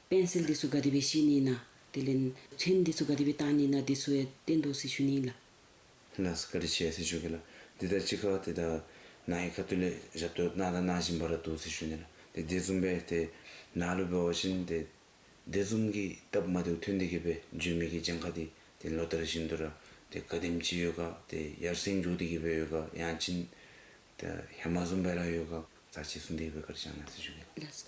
པེན་སིལ་འདི་ཚུ་ག་དེ་སྦེ་བཤེད་ནི་ཨིན་ན། དེ་ལས་ཚོན་འདི་ཚུ་ག་དེ་སྦེ་བཏང་ནི་ཨིན་ན། འདི་ཚུ་ཡང་བསྟན་དོ་ཟེར་ཞུ་ནི་ལགས། ལགས་སོ། བཀའ་དྲིན་ཆེ་ཟེར་ཞུ་གེ་ལགས། དེ་དང་གཅིག་ཁར་ཏེ་ད་ནཱ་གི་ཁ་ཐུག་ལས་ཞབས་ཏོག་གནང་དང་གནང་བཞིན་པ་ར་འདུག་ཟེར་ཞུ་ནི་ལགས། ཏེ་དེ་བཟུམ་སྦེ་ཏེ་ནཱ་ལུ་འབད་བ་ཅིན་ཏེ་དེ་བཟུམ་གྱི་སྟབས་མ་བདེཝ་ཐོན་ཏེ་གི་སྦེ་འགྱོ་མི་གི་གྱངས་ཁ་འདི་ཏེ་ལོ་ལྟར་བཞིན་དུ་ར་ཏེ་ག་དེམ་ཅིག་ཡོད་ག། ཏེ་ཡར་སེང་འགྱོ་སྟེ་གི་སྦེ་ཡོད་ག། ཡང་ཅིན་ཏེ་ཧེ་མ་བཟུམ་སྦེ་ར་ཡོད་ག། ཚར་གཅིག་གསུངས་ཏེ་གི་སྦེ་བཀའ་དྲིན་བསྐྱང་གནང་ཟེར་ཞུ་གེ། ལགས།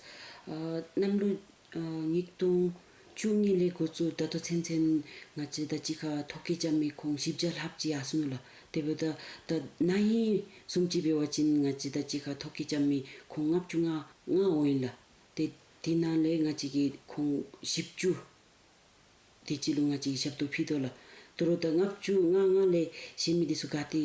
ཨ་གནམ་ལོ་ཨ་ཉིས་སྟོང་བཅུ་གཉིས་ལས་འགོ་བཙུགས་ད་ལྟོ་ཚུན་ཚོད་ང་བཅས་དང་གཅིག་ཁར་ཐོ་བཀོད་རྐྱབ་མི་ཁོང་བཞི་བརྒྱ་ལྷགཔ་ཅིག་ཡར་སོང་ནུག་ལགས། དེ་འབདཝ་ད་ད་ན་ཧིང་བཟུམ་ཅིག་འབད་བ་ཅིན་ང་བཅས་དང་གཅིག་ཁར་ཐོ་བཀོད་རྐྱབ་མི་ཁོང་ལྔ་བཅུ་ང་ལྔ་འོང་ཡི་ལགས། ཏེ་དེ་ནང་ལས་ང་བཅས་ཀྱིས་ཁོང་བཞི་བཅུ་དེ་ཅིག་ལུ་ང་བཅས་ཀྱིས་ཞབས་ཏོག་ཕུལ་དོ་ལགས། དོ་རུང་ད་ལྔ་བཅུ་ང་ལྔ་ལས་གཞན་མི་འདི་ཚུ་ག་ཏེ་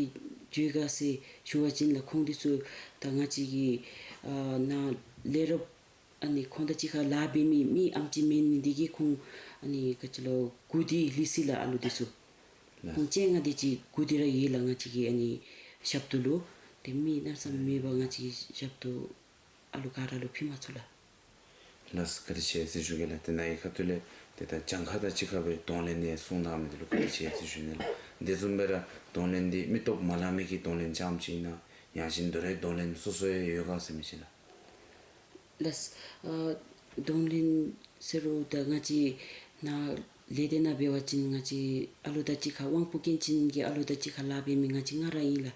འགྱོ་ཡི་ག་ཟེར་ཞུ་བ་ཅིན་ལགས། ཁོང་འདི་ཚུ་ད་ང་བཅས་ཀྱི་ཨ་ནཱ་ལས་རོགསཔ་ཨ་ནི་ཁོང་དང་གཅིག་ཁར་ལཱ་འབད་མི་མི་ཨམ་ཅིག་མེད་ནི་འདི་གིས་ཁོང་ཨ་ནི་ག་ཅི་ལོ་དགུ་དེ་ལུས་སོ་ཡི་ལགས། ཨ་ལུ་འདི་ཚུ་ལགས། ཁོང་བཅོ་ལྔ་དེ་ཅིག་དགུ་དེ་ར་ཡོད་ལགས། ང་བཅས་ཀྱི་ཨ་ནི་ཞབས་ཏོག་ལུ་ཏེ་མི་གནམ་མེད་ས་མེད་པར་ང་བཅས་ཀྱིས་ཞབས་ཏོག་ཨ་ལུ་ག་ར་ལུ་ཕུལ་མ་ཚུགས་ལགས། ལགས་སོ། བཀའ་དྲིན་ཆེ་ཟེར་ཞུ་གེ་ལགས། ཏེ་ནཱ་གི་ཁ་ཐུག་ལས་ཏེ་ད་གྱངས་ཁ་དང་གཅིག་ཁར་སྦེ་གདོང་ལེན་ཡང་གསུངས་གནང་མི་འདི་ལུ་བཀའ་དྲིན་ཆེ་ཟེར་ཞུ་ནི་ལགས། དེ་བཟུམ་སྦེ་ར་གདོང་ལེན་འདི་མི་སྟོབས་མ་ལང་མི་གི་གདོང་ལེན་རྐྱངམ་ཅིག་ཨིན་ན། ཡང་ཅིན་དོ་རུང་གདོང་ལེན་སོ་སོ་ཡང་ཡོད་ག་ཟེར་མི་ཅིག་ལགས། ལགས། ཨ་གདོང་ལེན་ཟེར་རུང་ད་ང་བཅས་ནཱ་ལས་སྡེ་ནང་འབད་བ་ཅིན་ང་བཅས་ཨ་ལུ་དང་གཅིག་ཁར་དབང་པོ་སྐྱོན་ཅན་གྱི་ཨ་ལུ་དང་གཅིག་ཁར་ལཱ་འབད་མི་ང་བཅས་ང་ར་ཨིན་ལགས།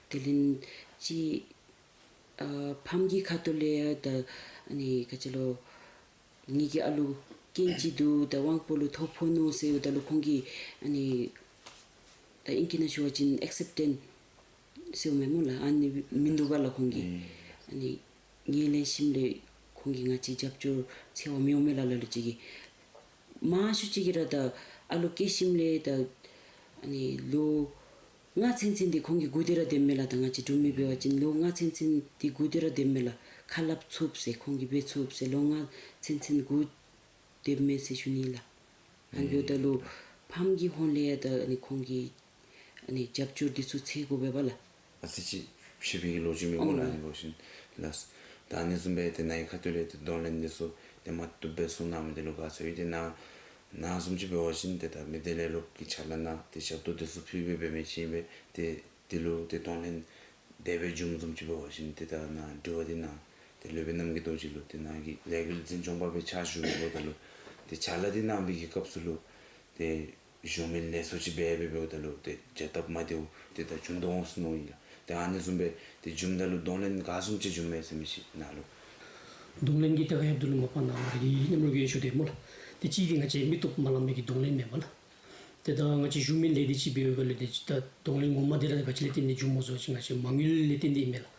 དེ་ལས་ཅིག་ཨ་ཕམ་གྱི་ཁ་ཐུག་ལས་ཡང་ད་ཨ་ནི་ག་ཅི་ལོ་ངེ་གི་ཨ་ལུ་སྐྱོན་ཅིག་འདུག། ད་དབང་པོ་ལུ་ཐོ་ཕོག་ནུག་ཟེརཝ་ད་ལུ་ཁོང་གིས་ཨ་ནི་ད་ཨིང་སྐད་ནང་ཞུ་བ་ཅིན་ཨེག་སེབ་ཊེནསི་ཟེརཝ་མས་སྨོ་ལགས། ཨ་ནི་མིན་འདུག་པ་ལགས། ཁོང་གིས་ཨ་ནི་ངོས་ལེན་ཞིནམ་ལས་ཁོང་གིས་ང་བཅས་རྒྱབ་སྐྱོར་འཚེར་བ་མི་འོང་མས་ལགས། ལ་ལུ་ཅིག་གིས་མང་ཤོས་ཅིག་གིས་ར་ད་ཨ་ལུ་སྐྱེ་ཞིནམ་ལས་ད་ཨ་ནི་ལོ་ལྔ་ཚུན་ཚོད་འདི་ཁོང་གིས་སྒུག་སྟེ་ར་སྡོདཔ་མས་ལགས། ད་ང་བཅས་འབྲུག་མི་འབད་བ་ཅིན་ལོ་ལྔ་ཚུན་ཚོད་འདི་སྒུག་སྟེ་ར་སྡོདཔ་མས་ལགས། ཁ་སླབ་ཚུགས་ཟེར་ཁོང་གིས་འབད་ཚུགས་ཟེར་ལོ་ལྔ་ཚུན་ཚོད་སྒུག་སྡོདཔ་མས་ཟེར་ཞུ་ནི་ལགས། ཨ་ནི་འབདཝ་ད་ལུ་ཕམ་གྱི་ཧོང་ལས་ཡང་ད་ཨ་ནི་ཁོང་གིས་ཨ་ནི་རྒྱབ་སྐྱོར་འདི་ཚུ་འཚེར་དགོ་པས་པ་ལགས། ཨ་ཙི་ཅིག་ཕྱི་པའི་གི་ལོ་རྒྱུས་མེད་སྨོ་ལགས། ཨ་ནི་འབད་བ་ཅིན་ལགས། ད་ཨ་ནི་བཟུམ་སྦེ་ཏེ་ནཱ་གི་ཁ་ཐུག་ལས་ཏེ་གདོང་ལེན་འདི་ཚུ་ཏེ་མ་བཏུབ་སྦེ་གསུངས་གནང་མི་འདི་ལུ་དགའ་ཚོར་ཡོད། ཏེ་ནཱ་ནཱ་བཟུམ་ཅིག་འབད་བ་ཅིན་ཏེ་ད་མི་སྡེ་ལས་རོགསཔ་གི་ཕྱག་ལཱ་ནང་ཏེ་ཞབས་ཏོག་འདི་ཚུ་ཕུལ་སྦེ་འབད་མི་ཅིག་ཨིན་པས། ཏེ་དེ་ལུ་ཏེ་གདོང་ལེན་དེ་སྦེ་འབྱུངམ་བཟུམ་ཅིག་འབད་བ་ཅིན་ཏེ་ད་ནཱ་དྲི་བ་འདི་ནཱ་ཏེ་སློབ་དཔོན་རྣམ་རྒྱལ་རྡོ་རྗེ་ལུ་ཏེ་ནཱ་གི་ལས་འགུལ་འཛིན་སྐྱོང་པ་སྦེ་ཕྱག་ཞུ་མི་འབདཝ་ད་ལུ་ཏེ་ཕྱག་ལཱ་འདི་གནང་བའི་གི་སྐབས་སུ་ལུ་ཏེ་གཞུང་མིན་ལས་ཚོགས་ཅིག་འབད་འབད་འབདཝ་ད་ལུ་ཏེ་བྱ་སྟབས་མ་བདེཝ་ཏེ་ད་བྱུང་དོ་འོང་ཟེར་མནོཝ་ཨིན་ལགས། ཏེ་ཨ་ནི་བཟུམ་སྦེ་ཏེ་བྱུངམ་ད་ལུ་གདོང་ལེན་ག་བཟུམ་ཅིག་བྱུངམ་མས་ཟེར་མི་ཅིག་ནཱ་ལུ། གདོང་ལེན་གྱི་ད་ག་ཡང་འདི་ལུ་མ་པ་ནཱ་ང་རའི་གི་རྣམ་རོལ་གྱི་ཞུ་དེ་སྨོ་ལགས། ཏེ་གཅིག་འདི་ང་བཅས་མི་སྟོབས་མ་ལང་མི་གི་གདོང་ལེན་མེན་པ་ལགས། ཏེ་ད་ང་བཅས་གཞུང་མིན་ལས་སྡེ་ཅིག་འབད་བའི་སྒང་ལས་ཏེ་ད་གདོང་ལེན་ངོ་མ་འདི་ར་ག་ཅི་ལས་བརྟེན་ཏེ་འབྱུངམ་སྨོ་ཟེར་བ་ཅིན་ང་བཅས་མ་དངུལ་ལས་བརྟེན་ཏེ་ཨིན་མས་ལགས།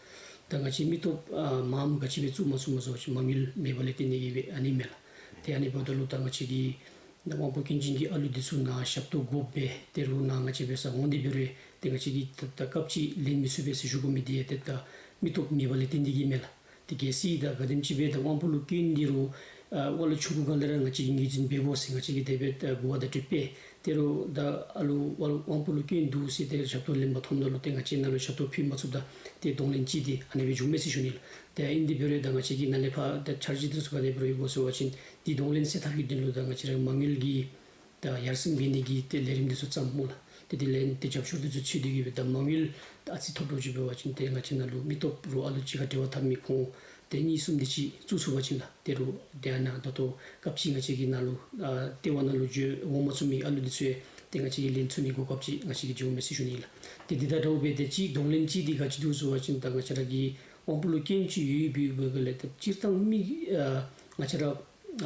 ད་ང་བཅས་མི་སྟོབས་ཨ་མངམ་ག་ཅི་སྦེ་བཙུགས་མ་ཚུགས་སྨོ་ཟེར་བ་ཅིན་མ་དངུལ་མེད་པ་ལས་བརྟེན་ཏེ་གི་སྦེ་ཨ་ནི་མས་ལགས། ཏེ་ཨ་ནི་འབདཝ་ད་ལུ་ད་ང་བཅས་ཀྱི་ད་དབང་པོ་སྐྱོན་ཅན་གྱི་ཨ་ལུ་འདི་ཚུ་ནཱ་ཞབས་ཏོག་དགོཔ་སྦེ་ཏེ་རུང་ནཱ་ང་བཅས་འབད་སར་འོང་སྟེ་འབད་རུང་ཏེ་ང་བཅས་ཀྱིས་ད་ད་སྐབས་ཅིག་ལེན་མི་ཚུགས་པས་ཟེར་ཞུ་དགོ་མི་འདི་ཡང་ཏེ་ད་མི་སྟོབས་མེད་པ་ལས་བརྟེན་ཏེ་གི་མས་ལགས། ཏེ་གལ་སྲིད་ད་ག་དེམ་ཅིག་སྦེ་ད་དབང་པོ་ལུ་སྐྱོན་འདི་རུང་ཨ་ཝ་ལུ་ཆུང་ཀུ་སྒང་ལས་ར་ང་བཅས་ཀྱིས་ངོས་འཛིན་འབད་དགོ་ཟེར་ང་བཅས་ཀྱིས་དེ་སྦེ་ད་གོ་བ་དང་འཁྲིལ་སྦེ་ཏེ་རུང་ད་ཨ་ལུ་ཝ་ལུ་དབང་པོ་ལུ་སྐྱོན་འདུག་ཟེར་ཏེ་ཞབས་ཏོག་ལེན་པར་འཐོནམ་ད་ལུ་ཏེ་ང་བཅས་ནཱ་ལུ་ཞབས་ཏོག་ཕུལ་མ་ཚུགསཔ་ད་ཏེ་གདོང་ལེན་ཅིག་འདི་ཨ་ནི་སྦེ་བྱུངམ་མས་ཟེར་ཞུ་ནི་ལགས། ཏེ་ཨིན་དེ་འབད་རུང་ད་ང་བཅས་ཀྱིས་ནཱ་ལས་ཕར་ད་འཆར་གཞི་འདི་ཚུ་ག་དེ་སྦེ་ར་ཡོད་ག་ཟེར་བ་ཅིན་འདི་གདོང་ལེན་སེལ་ཐབས་ཀྱི་དོན་ལུ་ད་ང་བཅས་ར་མ་དངུལ་གྱི་ད་ཡར་སེང་འབད་ནི་གི་ཏེ་ལས་རིམ་འདི་ཚུ་བརྩམས་སྨོ་ལགས། ཏེ་དེ་ལས་ཏེ་རྒྱབ་སྐྱོར་འདི་ཚུ་ཚུད་དེ་གིས་སྦེ་ད་མ་དངུལ་ཨ་ཙི་ཐོབ་འགྱོ་ཅིག་འབད་བ་ཅིན་ཏེ་ང་བཅས་ནང་ལུ་མི་སྟོབས་རུང་ཨ་ལུ་གཅིག་ཁར་འབྲེལ་བ་འཐབ་མི་ཁོང་ཏེ་གཉིས་གསུམ་དེ་ཅིག་བཙུགས་ཚུགས་པ་ཅིན་ལགས། ཏེ་རུང་ཏེ་ཨ་ནཱ་ད་ལྟོ་སྐབས་ཅིག་ང་བཅས་ཀྱི་ནང་ལུ་ཨ་ལྟེ་བ་ནང་ལུ་འགྱོ་འོང་མ་ཚུགས་མི་ཨ་ལུ་འདི་ཚུ་ཡང་ཏེ་ང་བཅས་ཀྱིས་ལེན་ཚུགས་ནི་གོ་སྐབས་ཅིག་ང་བཅས་ཀྱིས་འབྱུངམ་མས་ཟེར་ཞུ་ནི་ལགས། ཏེ་འདི་དང་འདྲཝ་སྦེ་ཏེ་གཅིག་གདོང་ལེན་ཅིག་འདི་ག་ཅི་འདུག་ཟེར་བ་ཅིན་ད་ང་བཅས་ར་གི་དབང་པོ་ལུ་སྐྱོན་ཅིག་ཡོད་པའི་སྒང་ལས་ཏེ་སྤྱིར་བཏང་མི་ཨ་ང་བཅས་ར་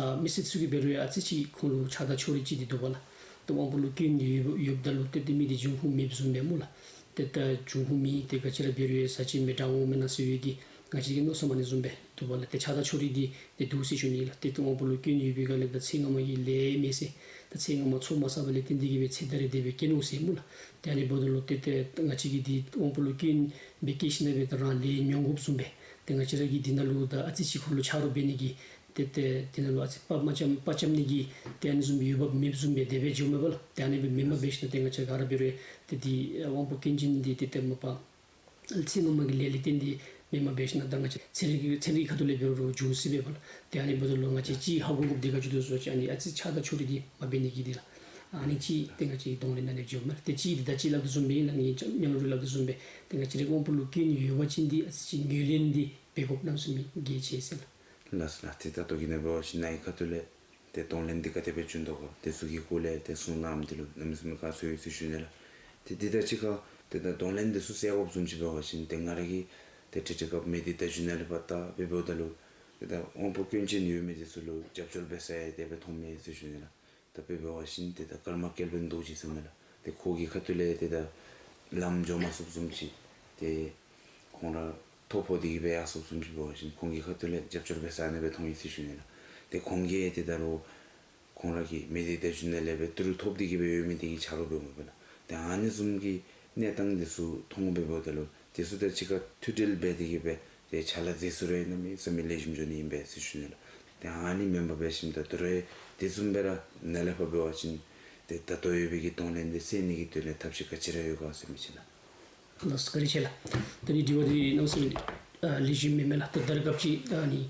ཨ་མི་སེར་ཚུ་གིས་འབད་རུང་ཨ་ཙི་ཅིག་ཁོང་ལུ་ཆགས་སྡང་ཕྱོགས་རིས་ཅིག་འདི་འདུག་པ་ལགས། ཏེ་དབང་པོ་ལུ་སྐྱོན་ཡོད་ཡོདཔ་ད་ལུ་ཏེ་ཏེ་མི་འདི་འབྱུང་ཁུངས་མེདཔ་བཟུམ་སྦེ་སྨོ་ལགས། ཏེ་ད་འབྱུང་ཁུངས་མེད་ཏེ་ག་ཅི་ར་འབད་རུང་ཡང་ཟ་ཅིག་མི་དྲག་འོང་མེན་ན་ཟེར་བའི་གི་ང་བཅས་ཀྱི་མནོ་བསམ་ཨ་ནི་བཟུམ་སྦེ་འདུག་པ་ལགས། ཏེ་ཆགས་སྡང་ཕྱོགས་རིས་འདི་ཏེ་འདུག་ཟེར་ཞུ་ནི་ལགས། ཏེ་ཏེ་དབང་པོ་ལུ་སྐྱོན་ཡོད་པའི་སྒང་ལས་ད་ཚེ་སྔ་མ་གི་ལས་མེད་ཟེར་ད་ཚེ་སྔ་མ་ཚོགས་མ་བསགས་པ་ལས་བརྟེན་ཏེ་གིས་སྦེ་ཚེ་ད་རེས་དེ་སྦེ་སྐྱེ་ནུག་ཟེར་སྨོ་ལགས། ཏེ་ཨ་ནི་འབདཝ་ད་ལུ་ཏེ་ཏེ་ང་བཅས་ཀྱིས་འདི་དབང་པོ་ལུ་སྐྱོན་སྦེ་སྐྱེས་ཞིནམ་ལས་ད་རང་ལས་མྱོང་དགོཔ་བཟུམ་སྦེ་ཏེ་ང་བཅས་ར་གིས་འདི་ནང་ལུ་ད་ཨ་ཙི་ཅིག་ཁོ་ལུ་ཆ་རོགས་འབད་ནི་གི་ཏེ་ཏེ་འདི་ནང་ལུ་ཨ་ཙི་དཔའ་མ་བཅམ་དཔའ་བཅམ་ནི་གི་ཏེ་ཨ་ནི་བཟུམ་འོས་འབབ་མེདཔ་བཟུམ་སྦེ་དེ་སྦེ་འགྱོཝ་མས་པ་ལགས། ཏེ་ཨ་ནི་སྦེ་མེན་པར་འབད་ཞིནམ་ཏེ་ང་བཅས་ག་ར་འབད་རུང་ཏེ་འདི་དབང་པོ་སྐྱོན་ཅན་འདི་ཏེ་ཏེ་མ་པ་ཚེ་སྔ་མ་གི་ལས་ལས་བརྟེན་ཏེ་མེན་པར་འབད་ཞིནམ་ད་ང་བཅས་ཚན་རིག་གི་ཚན་རིག་ཁ་ཐུག་ལས་འབད་རུང་འབྱུང་སྲིད་པས་པ་ལགས། ཏེ་ཨ་ནི་འབདཝ་ད་ལུ་ང་བཅས་ཅིག་ཧ་གོ་དགོཔ་འདི་ག་ཅི་འདུག་ཟེར་བ་ཅིན་ཨ་ནི་ཨ་ཙི་ཆགས་སྡང་ཕྱོགས་རིས་འདི་མ་འབད་ནི་གི་འདི་ལགས། ཨ་ནི་ཅིག་ཏེ་ང་བཅས་གདོང་ལེན་ཨ་ནི་འབྱུངམ་མས་ལགས། ཏེ་ཅིག་འདི་ད་ཅི་སླབ་དོ་བཟུམ་སྦེ་ཨིན་ལགས། ངེའི་ཅ་མཉམ་རོགས་སླབ་དོ་བཟུམ་སྦེ་ཏེ་ང་བཅས་རའི་དབང་པོ་ལུ་སྐྱོན་ཡོད་པ་ཅིན་འདི་ཨ་ཙི་ཅིག་ངོས་ལེན་འདི་འབད་དགོཔ་གནམ་མེད་ས་མེད་གལ་ཆེ་ཟེར་ལགས། ལགས་སོ་ལགས། ཏེ་ད་ལྟོ་གི་ནང་འབད་བ་ཅིན་ནཱ་གི་ཁ་ཐུག་ལས་ཏེ་གདོང་ལེན་འདི་ག་དེ་སྦེ་བྱུང་དོ་ག་དེ་ཚུ་གི་སྐོར་ལས་ཏེ་གསུང་གནངམ་འདི་ལུ་གནམ་མེད་ས་མེད་དགའ་ཚོར་ཡོད་ཟེར་ཞུ་ནི་ལགས། ཏེ་འདི་དང་གཅིག་ཁར་ཏེ་ད་གདོང་ལེན་འདི་ཚུ་སེལ་དགོཔ་བཟུམ་ཅིག་འབད་བ་ཅིན་ཏེ་ང་ར་གིས་ཏེ་ཁྲི་ཁྲི་སྐབས་མི་སྡེ་བརྡ་བརྒྱུད་ནང་ལས་ཕར་ད་འབད་འབདཝ་ད་ལུ་ཏེ་ད་དབང་པོ་སྐྱོན་ཅན་ཡོད་མི་འདི་ཚུ་ལུ་རྒྱབ་སྐྱོར་འབད་ས་ཡང་དེ་སྦེ་མཐོངམ་མས་ཟེར་ཞུ་ནི་ལགས། ད་དཔེ་འབད་བ་ཅིན་ཏེ་ད་ཀརྨ་སྐལ་ལྡན་རྡོ་རྗེ་ཟེར་མི་ལགས། ཏེ་ཁོ་གི་ཁ་ཐུག་ལས་ཏེ་ད་ལམ་འགྱོ་མ་ཚུགསཔ་བཟུམ་ཅིག་ཏེ་ཁོང་ར་ཐོ་ཕོག་སྟེ་གིས་སྦེ་ཡར་སོངམ་བཟུམ་ཅིག་འབད་བ་ཅིན་ཁོང་གི་ཁ་ཐུག་ལས་རྒྱབ་སྐྱོར་འབད་ས་ཨ་ནི་སྦེ་མཐོང་ཡི་ཟེར་ཞུ་ནི་ལགས། ཏེ་ཁོང་གིས་ཏེ་ད་རུང་ཁོང་ར་གི་མི་སྡེ་བརྡ་བརྒྱུད་ནང་ལས་སྦེ་ཏི་རུ་ཐོབ་སྟེ་གིས་སྦེ་ཡོད་མི་འདི་གི་ཆ་རོགས་འབདཝ་མས་པ་ལགས། ཏེ་ཨ་ནི་བཟུམ་གྱི་གནས་སྟངས་འདི་ཚུ་མཐོང་འབད་འབདཝ་ད་ལུ་དེ་ཚུ་དང་གཅིག་ཁར་མཐུད་འབྲེལ་འབད་དེ་གིས་སྦེ་ཏེ་ཕྱག་ལཱ་མཛད་ཚུགས་རུང་གནམ་མེད་ས་མེད་ལེགས་ཤོམ་འགྱོ་ནི་ཨིན་པས་ཟེར་ཞུ་ནི་ལགས། ཏེ་ཨ་ནི་མེན་པར་འབད་ཞིནམ་ད་ད་རུང་དེ་བཟུམ་སྦེ་ར་ནཱ་ལས་ཕར་འབད་བ་ཅིན་ཏེ་ད་ལྟོ་ཡོད་པའི་གི་གདོང་ལེན་འདི་སེལ་ནི་གི་དོན་ལས་ཐབས་ཤེས་ག་ཅི་ར་ཡོད་ག་ཟེར་མི་ཅིག་ལགས། ལགས་སོ་བཀའ་དྲིན་ཆེ་ལགས། ད་ནི་དྲི་བ་འདི་གནམ་མེད་ས་མེད་ཨ་ལེགས་ཤོམ་མེན་མས་ལགས། ད་ད་རེས་སྐབས་ཅིག་ད་ཨ་ནི་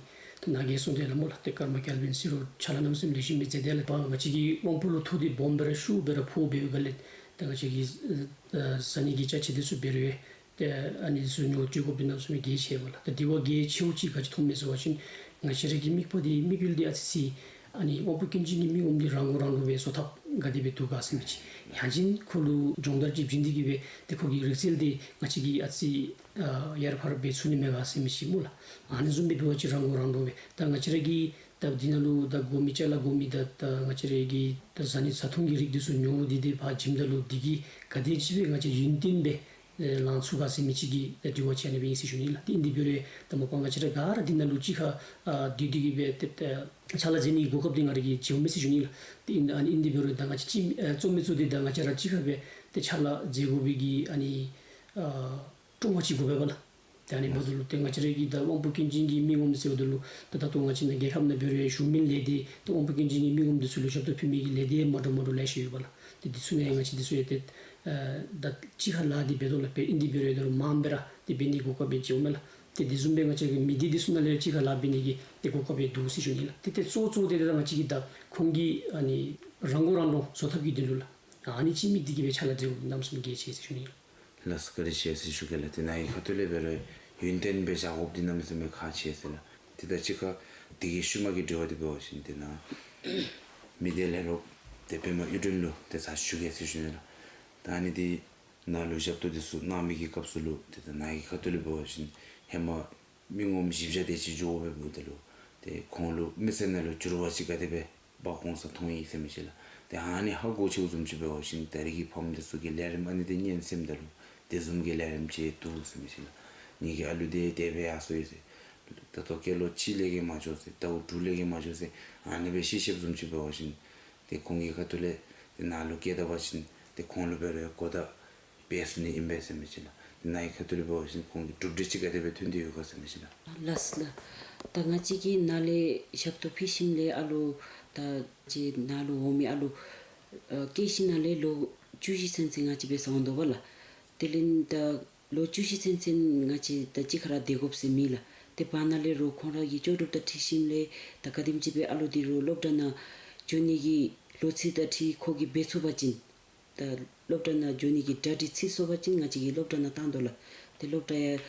ད་ནཱ་གིས་གསུངས་དེ་ལགས་སྨོ་ལགས། ཏེ་ཀརྨ་སྐལ་ལྡན་ཟེར་རུང་ཕྱག་ལཱ་གནམ་མེད་ས་མེད་ལེགས་ཤོམ་སྦེ་མཛད་དེ་ལགས། ང་བཅས་ཀྱི་དབང་པོ་ལུ་ཐུག་སྟེ་སྦོམ་སྦེ་ར་ཤུགས་སྦེ་ར་ཕོག་འབདཝ་ལས་ད་ང་བཅས་ཀྱི་ཨ་ཟ་ནི་གི་ཅ་ཆས་འདི་ཚུ་འབད་རུང་ཏེ་ཨ་ནི་ཚུ་ཉོ་སྤྲོད་དགོཔ་འདི་གནམ་མེད་ས་མེད་གལ་ཆེ་བས་ལགས། ད་དེ་བ་གལ་ཆེཝ་ཅིག་ག་ཅི་མཐོངམ་མས་ཟེར་བ་ཅིན་ང་བཅས་ར་གི་དམིགས་པ་འདི་དམིགས་ཡུལ་འདི་ཨ་ཙི་ཅིག་ཨ་ནི་དབང་པོ་སྐྱོན་ཅན་གྱི་མི་ངོམ་འདི་རང་མགོ་རང་འདྲོངས་སྦེ་བཟོ་ཐབས་ག་དེ་སྦེ་འདུག་ག་ཟེར་མི་ཅིག། ཡང་ཅིན་ཁོ་ལུ་སྦྱོང་བརྡར་ཅིག་བྱིན་ཏེ་གིས་སྦེ་ཏེ་ཁོ་གི་རིག་རྩལ་འདི་ང་བཅས་ཀྱིས་ཨ་ཙི་ཨ་ཡར་འཕར་འབད་ཚུགས་ནི་མས་ག་ཟེར་མི་ཅིག་སྨོ་ལགས། ཨ་ནི་བཟུམ་སྦེ་འབད་བ་ཅིན་རང་མགོ་རང་འདྲོངས་སྦེ་ད་ང་བཅས་ར་གི་ད་འདི་ནང་ལུ་ད་དགོ་མི་ཅ་ལ་དགོ་མི་ད་ད་ང་བཅས་ར་གི་ད་ཟ་ནི་བཟའ་འཐུང་གི་རིགས་འདི་ཚུ་ཉོ་སྟེ་འདི་ཕར་བྱིནམ་ད་ལུ་འདི་གིས་ག་དེ་ཅིག་སྦེ་ང་བཅས་ཡུན་བརྟན་སྦེ་ཨེ་ལང་ཚུགས་ག་ཟེར་མི་ཅིག་གི་ད་དྲི་བ་ཅིག་ཨ་ནི་སྦེ་ཨིན་ཟེར་ཞུ་ནི་ལགས། ཏེ་ཨིན་དེ་འབད་རུང་ད་མ་པ་ང་བཅས་ར་ག་ར་འདི་ནང་ལུ་གཅིག་ཁར་ཨ་སྡོད་དེ་གིས་སྦེ་ཏེ་ཏེ་ཕྱག་ལཱ་མཛད་ནི་གོ་སྐབས་འདི་ང་ར་གིས་བྱིནམ་མས་ཟེར་ཞུ་ནི་ལགས། ཏེ་ཨིན་ཨ་ནི་ཨིན་དེ་འབད་རུང་ད་ང་བཅས་ཅིག་ཨེ་གཙོ་མི་ཚུ་འདི་ད་ང་བཅས་ར་གཅིག་ཁར་སྦེ་ཏེ་ཕྱག་ལཱ་མཛད་དགོ་པའི་གི་ཨ་ནི་ཨ་སྤྲོ་བ་ཅིག་དགོ་པས་པ་ལགས། ཏེ་ཨ་ནི་འབདཝ་ད་ལུ་ཏེ་ང་བཅས་ར་གི་ད་དབང་པོ་སྐྱོན་ཅན་གྱི་མི་ངོམ་ཟེརཝ་ད་ལུ་ད་ད་ལྟོ་ང་བཅས་ནཱ་རྒྱལ་ཁབ་ནང་འབད་རུང་ཡང་གཞུང་མིན་ལས་སྡེ་ཏེ་དབང་པོ་སྐྱོན་ཅན་གྱི་མི་ངོམ་འདི་ཚུ་ལུ་ཞབས་ཏོག་ཕུལ་མི་གི་ལས་སྡེ་མ་འདྲཝ་མ་འདྲཝ་ལེ་ཤ་ཡོད་པ་ལགས། ཏེ་འདི་ཚུ་ནང་ཡང་ང་བཅས་འདི་ཚུ་ཡང་ཏེ་ཨ་ད་གཅིག་ཁར་ལཱ་འདི་འབད་དོ་ལགས། དཔེ་ཨིན་དེ་འབད་རུང་ཡང་ད་རུང་མངམ་སྦེ་ར་ཏེ་འབད་ནི་གོ་སྐབས་སྦེ་བྱིནམ་མས་ལགས། ཏེ་འདི་བཟུམ་སྦེ་ང་བཅས་ཀྱི་མི་སྡེ་འདི་ཚུ་ནང་ལས་གཅིག་ཁར་ལཱ་འབད་ནི་གི་ཏེ་གོ་སྐབས་སྦེ་འདུག་ཟེར་ཞུ་ནི་ལགས། ཏེ་ཏེ་གཙོ་གཙོ་འདི་ད་ང་བཅས་ཀྱི་ད་ཁོང་གི་ཨ་ནི་རང་མགོ་རང་འདྲོངས་བཟོ་ཐབས་ཀྱི་དོན་ལུ་ལགས། ཨ་ནི་ཅིག་དམིགས་ཏེ་གིས་སྦེ་ཕྱག་ལཱ་མཛད་དགོཔ་གནམ་མེད་ས་མེད་གལ་ཆེ་ཟེར་ཞུ་ནི་ལགས། ལགས་སོ་བཀའ་དྲིན་ཆེ་ཟེར་ཞུ་གེ་ལགས། ཏེ་ནཱ་གི་ཁ་ཐུག་ལས་འབད་རུང་ཡུན་བརྟན་སྦེ་བཞག་དགོཔ་འདི་གནམ་མེད་ས་མེད་ཁག་ཆེ་ཟེར་ལགས། ཏེ་ད་གཅིག་ཁར་འདི་གི་ཤུལ་མ་གི་དྲི་བ་འདི་འབད་བ་ཅིན་ཏེ་ནཱ་མི་སྡེ་ལས་རོགས་ཏེ་པདྨ་གཡུ་སྒྲོན་ལུ་ཏེ་ཕར་ཞུ་གེ་ཟེར་ཞུ་ནི་ལགས། ད་ཨ་ནི་འདི་ནཱ་ལུ་ཞབས་ཏོག་འདི་ཚུ་གནང་མི་གི་སྐབས་སུ་ལུ་ཏེ་ད་ནཱ་གི་ཁ་ཐུག་ལས་འབད་བ་ཅིན་ཧེ་མ་མི་ངོམ་བཞི་བརྒྱ་དེ་ཅིག་འགྱོཝ་སྦེ་འབདཝ་ད་ལུ་ཏེ་ཁོང་ལུ་མི་ཚེ་ནང་ལུ་འགྱུར་བ་ཅིག་ག་དེ་སྦེ་འབག་འོང་ས་མཐོང་ཡི་ཟེར་མི་ཅིག་ལགས། ཏེ་ཨ་ནི་ཧ་གོ་ཚུགསཔ་བཟུམ་ཅིག་འབད་བ་ཅིན་ད་རེས་ཀྱི་ཕམ་འདི་ཚུ་གིས་ལས་རིམ་ཨ་ནི་འདི་ཉན་ཟེརཝ་ད་ལུ་དེ་བཟུམ་གྱི་ལས་རིམ་ཅིག་འདུག་ཟེར་མི་ཅིག་ལགས། ངེ་གི་ཨ་ལུ་འདི་དེ་སྦེ་ཡར་སོ་ཡི་ཟེར། ད་ལྟོ་སྐྱེས་ལོ་གཅིག་ལས་བརྒལ་མ་འགྱོ་ཟེར། ཟླཝ་དྲུག་ལས་བརྒལ་མ་འགྱོ་ཟེར། ཨ་ནི་སྦེ་ཤེས་ཤེསཔ་བཟུམ་ཅིག་འབད་བ་ཅིན་ཏེ་ཁོང་གི་ཁ་ཐུག་ལས་ཏེ་ནཱ་ལུ་བསྐྱལ་ད་པ་ཅིན་ཏེ་ཁོང་ལུ་འབད་རུང་གོ་བརྡ་འབད་ཚུགས་ནི་ཨིན་པས་ཟེར་མི་ཅིག་ལགས། ཏེ་ནཱ་གི་ཁ་ཐུག་ལས་འབད་བ་ཅིན་ཁོང་གི་གྲུབ་འབྲས་ཅིག་ག་དེ་སྦེ་ཐོན་ཏེ་ཡོད་ག་ཟེར་མི་ཅིག་ལགས། ལགས་ལགས། ད་ང་བཅས་ཀྱིས་ནཱ་ལས་ཞབས་ཏོག་ཕུལ་ཞིནམ་ལས་ཨ་ལོ་ད་ཅིག་ནཱ་ལུ་འོང་མི་ཨ་ལོ་ཨ་སྐྱེས་ཞིནམ་ལས་ལོ་བཅུ་བཞི་ཚུན་ཚོད་ང་བཅས་འབད་སར་འོང་དོ་བ་ལགས། དེ་ལས་ད་ལོ་བཅུ་བཞི་ཚུན་ཚོད་ང་བཅས་ད་གཅིག་ཁར་ར་སྡོད་དགོཔ་ཟེར་མེད་ལགས། ཏེ་བར་ན་ལས་རོགས་ཁོང་ར་གི་ལྕོགས་གྲུབ་དང་འཁྲིལ་ཞིནམ་ལས་ད་ག་དེམ་ཅིག་སྦེ་ཨ་ལོ་འདི་རོགས་སློབ་གྲྭ་ནང་འགྱོ་ནི་གི་ལོ་ཚིགས་དང་འཁྲིལ་ཁོ་གིས་འབད་ཚུགས་པ་ཅིན་ ད་སློབ་གྲྭ་ནང་འགྱོ་ནི་གི་གྲ་སྒྲིག་ཚར་སོང་པ་ཅིན་ང་བཅས་ཀྱིས་སློབ་གྲྭ་ནང་བཏང་དོ་ལགས། ཏེ་སློབ་གྲྭ་ཡང་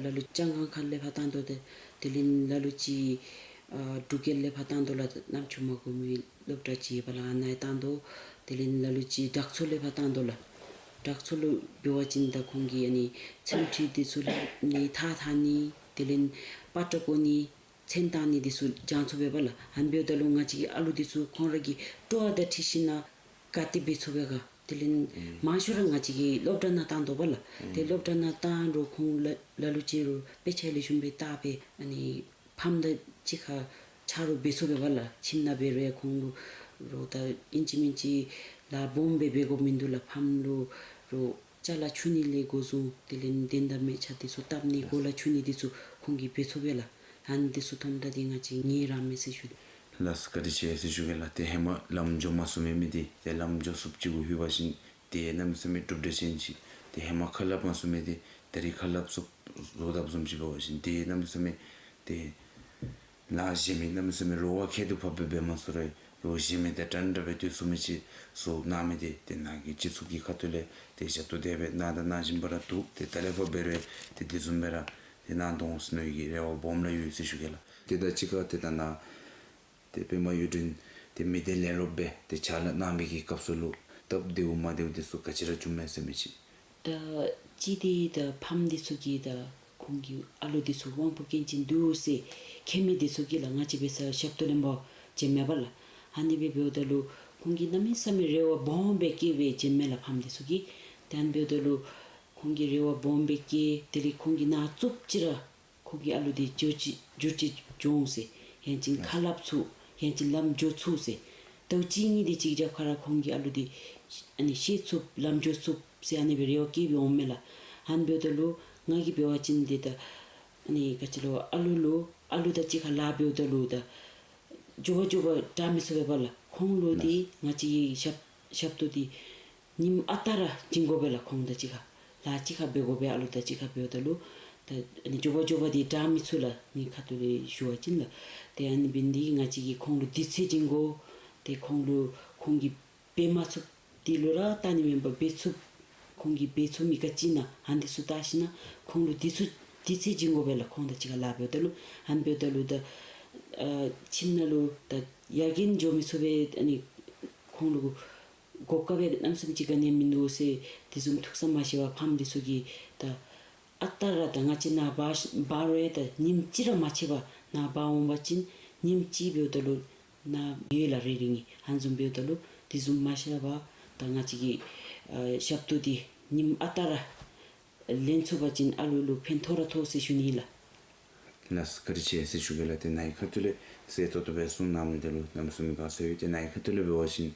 ལ་ལུ་ལྕང་སྒང་ཁ་ལས་ཕར་བཏང་དོ། ཏེ་དེ་ལས་ལ་ལུ་ཅིག་ཨ་འབྲུག་རྒྱལ་ལས་ཕར་བཏང་དོ་ལགས། གནམ་ཆུ་མ་གོ་མི་སློབ་གྲྭ་ཅིག་ཡོད་པ་ལགས། ཨ་ནཱ་བཏང་དོ། དེ་ལས་ལ་ལུ་ཅིག་བྲག་མཚོ་ལས་ཕར་བཏང་དོ་ལགས། བྲག་མཚོ་ལུ་འབད་བ་ཅིན་ད་ཁོང་གི་ཨ་ནི་ཚེམ་དྲི་འདི་ཚུ་ལྷབ་ནི་ཐགས་འཐག་ནི་དེ་ལས་པ་ཏྲ་བཀོ་ནི་ཚོན་བཏང་ནི་འདི་ཚུ་སྦྱང་ཚུགས་པས་པ་ལགས། ཨ་ནི་འབདཝ་ད་ལུ་ང་བཅས་ཀྱི་ཨ་ལུ་འདི་ཚུ་ཁོང་ར་གི་སྤྲོ་བ་དང་འཁྲིལ་ཞིནམ་ལས་ག་དེ་འབད་ཚུགས་པས་ག། དེ་ལས་ཨུམ་མང་ཤོས་ར་ང་བཅས་ཀྱིས་སློབ་གྲྭ་ནང་བཏང་དོ་པ་ལགས། ཏེ་ཨུམ་སློབ་གྲྭ་ནང་བཏང་རུང་ཁོང་ལ་ལ་ལུ་ཅིག་རུང་དཔེ་ཆ་ལེགས་ཤོམ་སྦེ་བལྟ་སྦེ་ཨ་ནི་ཕམ་དང་གཅིག་ཁར་ཆ་རོགས་འབད་ཚུགས་པས་པ་ལགས། ཁྱིམ་ནང་འབད་རུང་ཡང་ཁོང་ལུ་རོགས་ད་ཨིན་ཅི་མིན་ཅི་ལཱ་སྦོམ་སྦེ་འབད་དགོཔ་མིན་འདུག་ལགས། ཕམ་ལུ་རོགས་ཅ་ལ་འཁྱུ་ནི་ལས་འགོ་བཟུང་དེ་ལས་གདན་དང་མལ་ཆ་འདི་ཚུ་བཏབ་ནི་གོ་ལ་འཁྱུ་ནི་འདི་ཚུ་ཁོང་གིས་འབད་ཚུགས་པས་ལགས། ཨ་ནི་འདི་ཚུ་མཐོངམ་ད་འདི་ང་བཅས་ངེས་ར་མས་ཟེར་ཞུ། ལགས་སོ་བཀའ་དྲིན་ཆེ་ཟེར་ཞུ་གེ་ལགས། ཏེ་ཧེ་མ་ལམ་འགྱོ་མ་ཚུགས་མི་མི་འདི་ཏེ་ལམ་འགྱོ་ཚུགསཔ་ཅིག་གུ་ལྷོད་པ་ཅིན་ཏེ་གནམ་མེད་ས་མེད་གྲུབ་འབྲས་ཅན་ཅིག། ཏེ་ཧེ་མ་ཁ་སླབ་མ་ཚུགས་མི་འདི་ད་རིས་ཁ་སླབ་ཚུགསཔ་བཟོ་དཔ་བཟུམ་ཅིག་འབད་བ་ཅིན་ཏེ་གནམ་མེད་ས་མེད་ཏེ་ལཱ་གཞན་མི་གནམ་མེད་ས་མེད་རོགས་ཁྱད་དུ་འཕགསཔ་སྦེ་འབད་མ་ཚུགས་རུང་རོགས་གཞན་མི་དང་འདྲན་འདྲ་སྦེ་སྡོད་ཚུགས་མི་ཅིག་བཟོ་གནང་མི་འདི་ཏེ་ནཱ་གི་སྤྱི་ཚོགས་ཀྱི་ཁ་ཐུག་ལས་ཏེ་ཞབས་ཏོག་དེ་སྦེ་གནང་དང་གནང་བཞིན་པ་ར་འདུག། ཏེ་ད་ལས་ཕར་འབད་རུང་ཏེ་དེ་བཟུམ་སྦེ་ར་ཏེ་གནང་དོ་འོང་ཟེར་མནོ་བའི་གི་རེ་བ་སྦོམ་ར་ཡོད་ཟེར་ཞུ་གེ་ལགས། ཏེ་ད་ཅི་ཁར་ཏེ་ད་ནཱ་ཏེ་པདྨ་གཡུ་སྒྲོན་ཏེ་མི་སྡེ་ལས་རོགསཔ་སྦེ་ཏེ་ཕྱག་ལཱ་གནང་བའི་གི་སྐབས་སུ་ལུ་སྟབས་བདེཝ་མ་བདེཝ་འདི་ཚུ་ག་ཅི་ར་བྱུངམ་མས་ཟེར་མི་ཅིག། ད་ཅི་འདི་ད་ཕམ་འདི་ཚུ་གིས་ད་ཁོང་གི་ཨ་ལུ་འདི་ཚུ་དབང་པོ་སྐྱོན་ཅན་འདུག་ཟེར་མཁྱེན་མི་འདི་ཚུ་གིས་ལགས་ང་བཅས་འབད་སར་ཞབས་ཏོག་ལེན་པར་བྱོནམ་མས་པ་ལགས། ཨ་ནི་སྦེ་འབདཝ་ད་ལུ་ཁོང་གིས་གནམ་མེད་ས་མེད་རེ་བ་སྦོམ་སྦེ་བསྐྱེད་སྦེ་བྱོནམ་མས་ལགས་ཕམ་འདི་ཚུ་གིས། ཏེ་ཨ་ནི་འབདཝ་ད་ལུ་ཁོང་གིས་རེ་བ་སྦོམ་སྦེ་བསྐྱེད་དེ་ལས་ཁོང་གིས་ནཱ་ཙུགཔ་ཅིག་ར་ཁོང་གི་ཨ་ལུ་འདི་འགྱུར་ཅི་འགྱུར་ཅི་འགྱོ་འོང་ཟེར། ཡང་ཅིན་ཁ་སླབ་ཚུགས། ཡང་ཅིན་ལམ་འགྱོ་ཚུགས་ཟེར། ཟླཝ་གཅིག་གཉིས་དེ་ཅིག་རྒྱབ་ཁར་ར་ཁོང་གི་ཨ་ལུ་འདི་ཨ་ནི་ཤེས་ཚུགས་ལམ་འགྱོ་ཚུགས་ཟེར་ཨ་ནི་སྦེ་རེ་བ་བསྐྱེད་སྦེ་འོངམ་མས་ལགས། ཨ་ནི་འབདཝ་ད་ལུ་ང་གིས་འབད་བ་ཅིན་འདི་ད་ཨ་ནི་ག་ཅི་ལོ་ཨ་ལུ་ལུ་ཨ་ལུ་དང་གཅིག་ཁར་ལཱ་འབདཝ་ད་ལུ་ད་མགྱོགས་པ་མགྱོགས་པ་དྲག་མི་ཚུགས་པས་པ་ལགས། ཁོང་ལུ་འདི་ང་བཅས་ཀྱི་ཞབས་ཞབས་ཏོག་འདི་ཉིནམ་ཨ་རྟག་ར་བྱིན་དགོ་པས་ལགས། ཁོང་དང་གཅིག་ཁར་ལཱ་གཅིག་ཁར་འབད་དགོ་པས། ཨ་ལུ་དང་གཅིག་ཁར་འབདཝ་ད་ལུ་ད་ཨ་ནི་མགྱོགས་པ་མགྱོགས་པ་འདི་དྲག་མི་ཚུགས་ལགས། ངེའི་ཁ་ཐུག་ལས་ཞུ་བ་ཅིན་ལགས། ཏེ་ཨ་ནི་འབད་ནི་འདི་ང་བཅས་ཀྱིས་ཁོང་ལུ་དུས་ཚོད་བྱིན་དགོ། ཏེ་ཁོང་ལུ་ཁོང་གིས་འབད་མ་ཚུགསཔ་འདི་ལུ་ར་བལྟ་ནི་མེན་པར་འབད་ཚུགསཔ་ཁོང་གིས་འབད་ཚུགས་མི་ག་ཅི་ཨིན་ན་ཨ་ནི་འདི་ཚུ་བལྟ་ཞིནམ་ལས་ཁོང་ལུ་དུས་ཚོད་དུས་ཚོད་བྱིན་དགོ་པས་ལགས། ཁོང་དང་གཅིག་ཁར་ལཱ་འབདཝ་ད་ལུ་ཨ་ནི་འབདཝ་ད་ལུ་ད་ཨ་ཁྱིམ་ནང་ལུ་ད་ཡར་རྒྱས་འགྱོ་མི་ཚུགས་པས། ཨ་ནི་ཁོང་ལུ་གོ་སྐབས་སྦེ་གནམ་མེད་ས་མེད་ཅིག་ག་ནི་ཡང་མིན་འདུག་ཟེར་དེ་བཟུམ་ཐུགས་བསམ་མ་བཞེས་པར་ཕམ་འདི་ཚུ་གིས་ད་ཨ་རྟག་ར་ད་ང་བཅས་ནཱ་འབག་འབག་རུང་ཡང་ད་ཉིནམ་གཅིག་ར་མ་ཆད་པར་ནཱ་འབག་འོང་པ་ཅིན་ཉིནམ་གཅིག་འབདཝ་ད་ལུ་ནཱ་ཡོད་ལགས་རེ་རེ་ངེ་ཨ་ནི་བཟུམ་འབདཝ་ད་ལུ་དེ་བཟུམ་མ་བཞག་པར་ད་ང་བཅས་ཀྱི་ཨ་ཞབས་ཏོག་འདི་ཉིནམ་ཨ་རྟག་ར་ལེན་ཚུགས་པ་ཅིན་ཨ་ལུ་ལུ་ཕན་ཐོགས་ར་ཐོགས་ཟེར་ཞུ་ནི་ལགས། ལགས་སོ་བཀའ་དྲིན་ཆེ་ཟེར་ཞུ་གེ་ལགས། ཏེ་ནཱ་གི་ཁ་ཐུག་ལས་གསལ་ཏོག་ཏོ་སྦེ་གསུངས་གནང་མི་འདི་ལུ་གནམ་མེད་ས་མེད་དགའ་ཚོར་ཡོད། ཏེ་ནཱ་གི་ཁ་ཐུག་ལས་འབད་བ་ཅིན་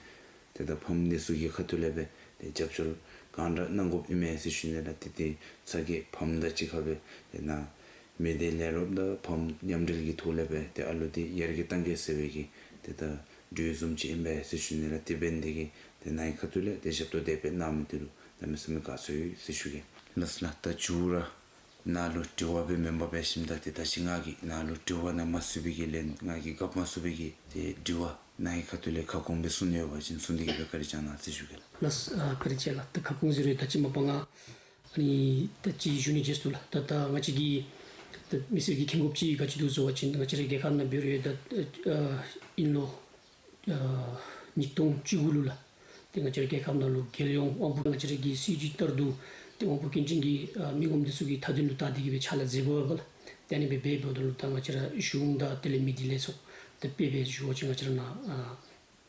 ཏེ་ད་ཕམ་འདི་ཚུ་གི་ཁ་ཐུག་ལས་སྦེ་ཏེ་རྒྱབ་སྐྱོར་གང་དྲག་གནང་དགོཔ་ཨིན་མས་ཟེར་ཞུ་ནི་ལགས། ཏེ་ཏེ་ཚ་གྱང་ཕམ་དང་གཅིག་ཁར་སྦེ་ཏེ་ནཱ་མི་སྡེ་ལས་རོགསཔ་དང་ཕམ་མཉམ་འབྲེལ་གྱི་ཐོག་ལས་སྦེ་ཏེ་ཨ་ལུ་འདི་ཡར་རྒྱས་གཏང་གེ་ཟེར་བའི་གི་ཏེ་ད་གྲོས་བཟུམ་ཅིག་ཨིན་པས་ཟེར་ཞུ་ནི་ལགས། དེ་འབད་ནི་འདི་གིས་ཏེ་ནཱ་གི་ཁ་ཐུག་ལས་ཏེ་ཞབས་ཏོག་དེ་སྦེ་གནང་མི་འདི་ལུ་གནམ་མེད་ས་མེད་དགའ་ཚོར་ཡོད་ཟེར་ཞུ་གེ། ལགས་སོ་ལགས། ད་མཇུག་ར་ནཱ་ལུ་དྲི་བ་སྦེ་མེན་པར་འབད་ཞིནམ་ད་ཏེ་ད་ཅི་ང་གིས་ནཱ་ལུ་དྲི་བ་གནང་མ་ཚུགས་པའི་གི་ལན་ང་གིས་བཀབ་མ་ཚུགས་པའི་གི་ཏེ་དྲི་བ་ནཱ་གི་ཁ་ཐུག་ལས་ཁ་སྐོང་སྦེ་གསུང་ནི་ཡོད་པ་ཅིན་གསུང་སྟེ་གིས་སྦེ་བཀའ་དྲིན་བསྐྱང་གནང་ཟེར་ཞུ་གེ་ལགས། ལགས་སོ་ཨ་བཀའ་དྲིན་ཆེ་ལགས། ད་ཁ་སྐོང་ཟེར་རུང་ད་ཅི་མ་པ་ང་ཨ་ནི་ད་ཅི་ཞུ་ནི་བརྗེད་སོང་ལགས། ད་ད་ང་བཅས་ཀྱི་ད་མི་སེར་གྱིས་མཁྱེན་དགོཔ་ཅིག་ག་ཅི་འདུག་ཟེར་བ་ཅིན་ང་བཅས་རའི་རྒྱལ་ཁབ་ནང་འབད་རུང་ད་ཨ་ཨིན་ལོ་ཨ་ཉིས་སྟོང་བཅུ་དགུ་ལུ་ལགས། ཏེ་ང་བཅས་རའི་རྒྱལ་ཁབ་ནང་ལུ་རྒྱལ་ཡོངས་དབང་པོ་ང་བཅས་རའི་གི་སྲིད་བྱུས་ལྟར་དུ་ཏེ་དབང་པོ་སྐྱོན་ཅན་གྱི་ཨ་མི་ངོམ་འདི་ཚུ་གི་མཐའ་དོན་ལུ་བལྟ་སྟེ་གིས་སྦེ་ཕྱག་ལཱ་མཛད་དགོ་པས་ལགས། ཏེ་ཨ་ནི་སྦེ་འབད་འབདཝ་ད་ལུ་ད་ང་བཅས་ར་གཞུང་དང་དེ་ལས་མི་སྡེ་ལས་ཚོགས་ད་དཔེ་སྦེ་ཞུ་བ་ཅིན་ང་བཅས་ར་ནཱ་ཨ་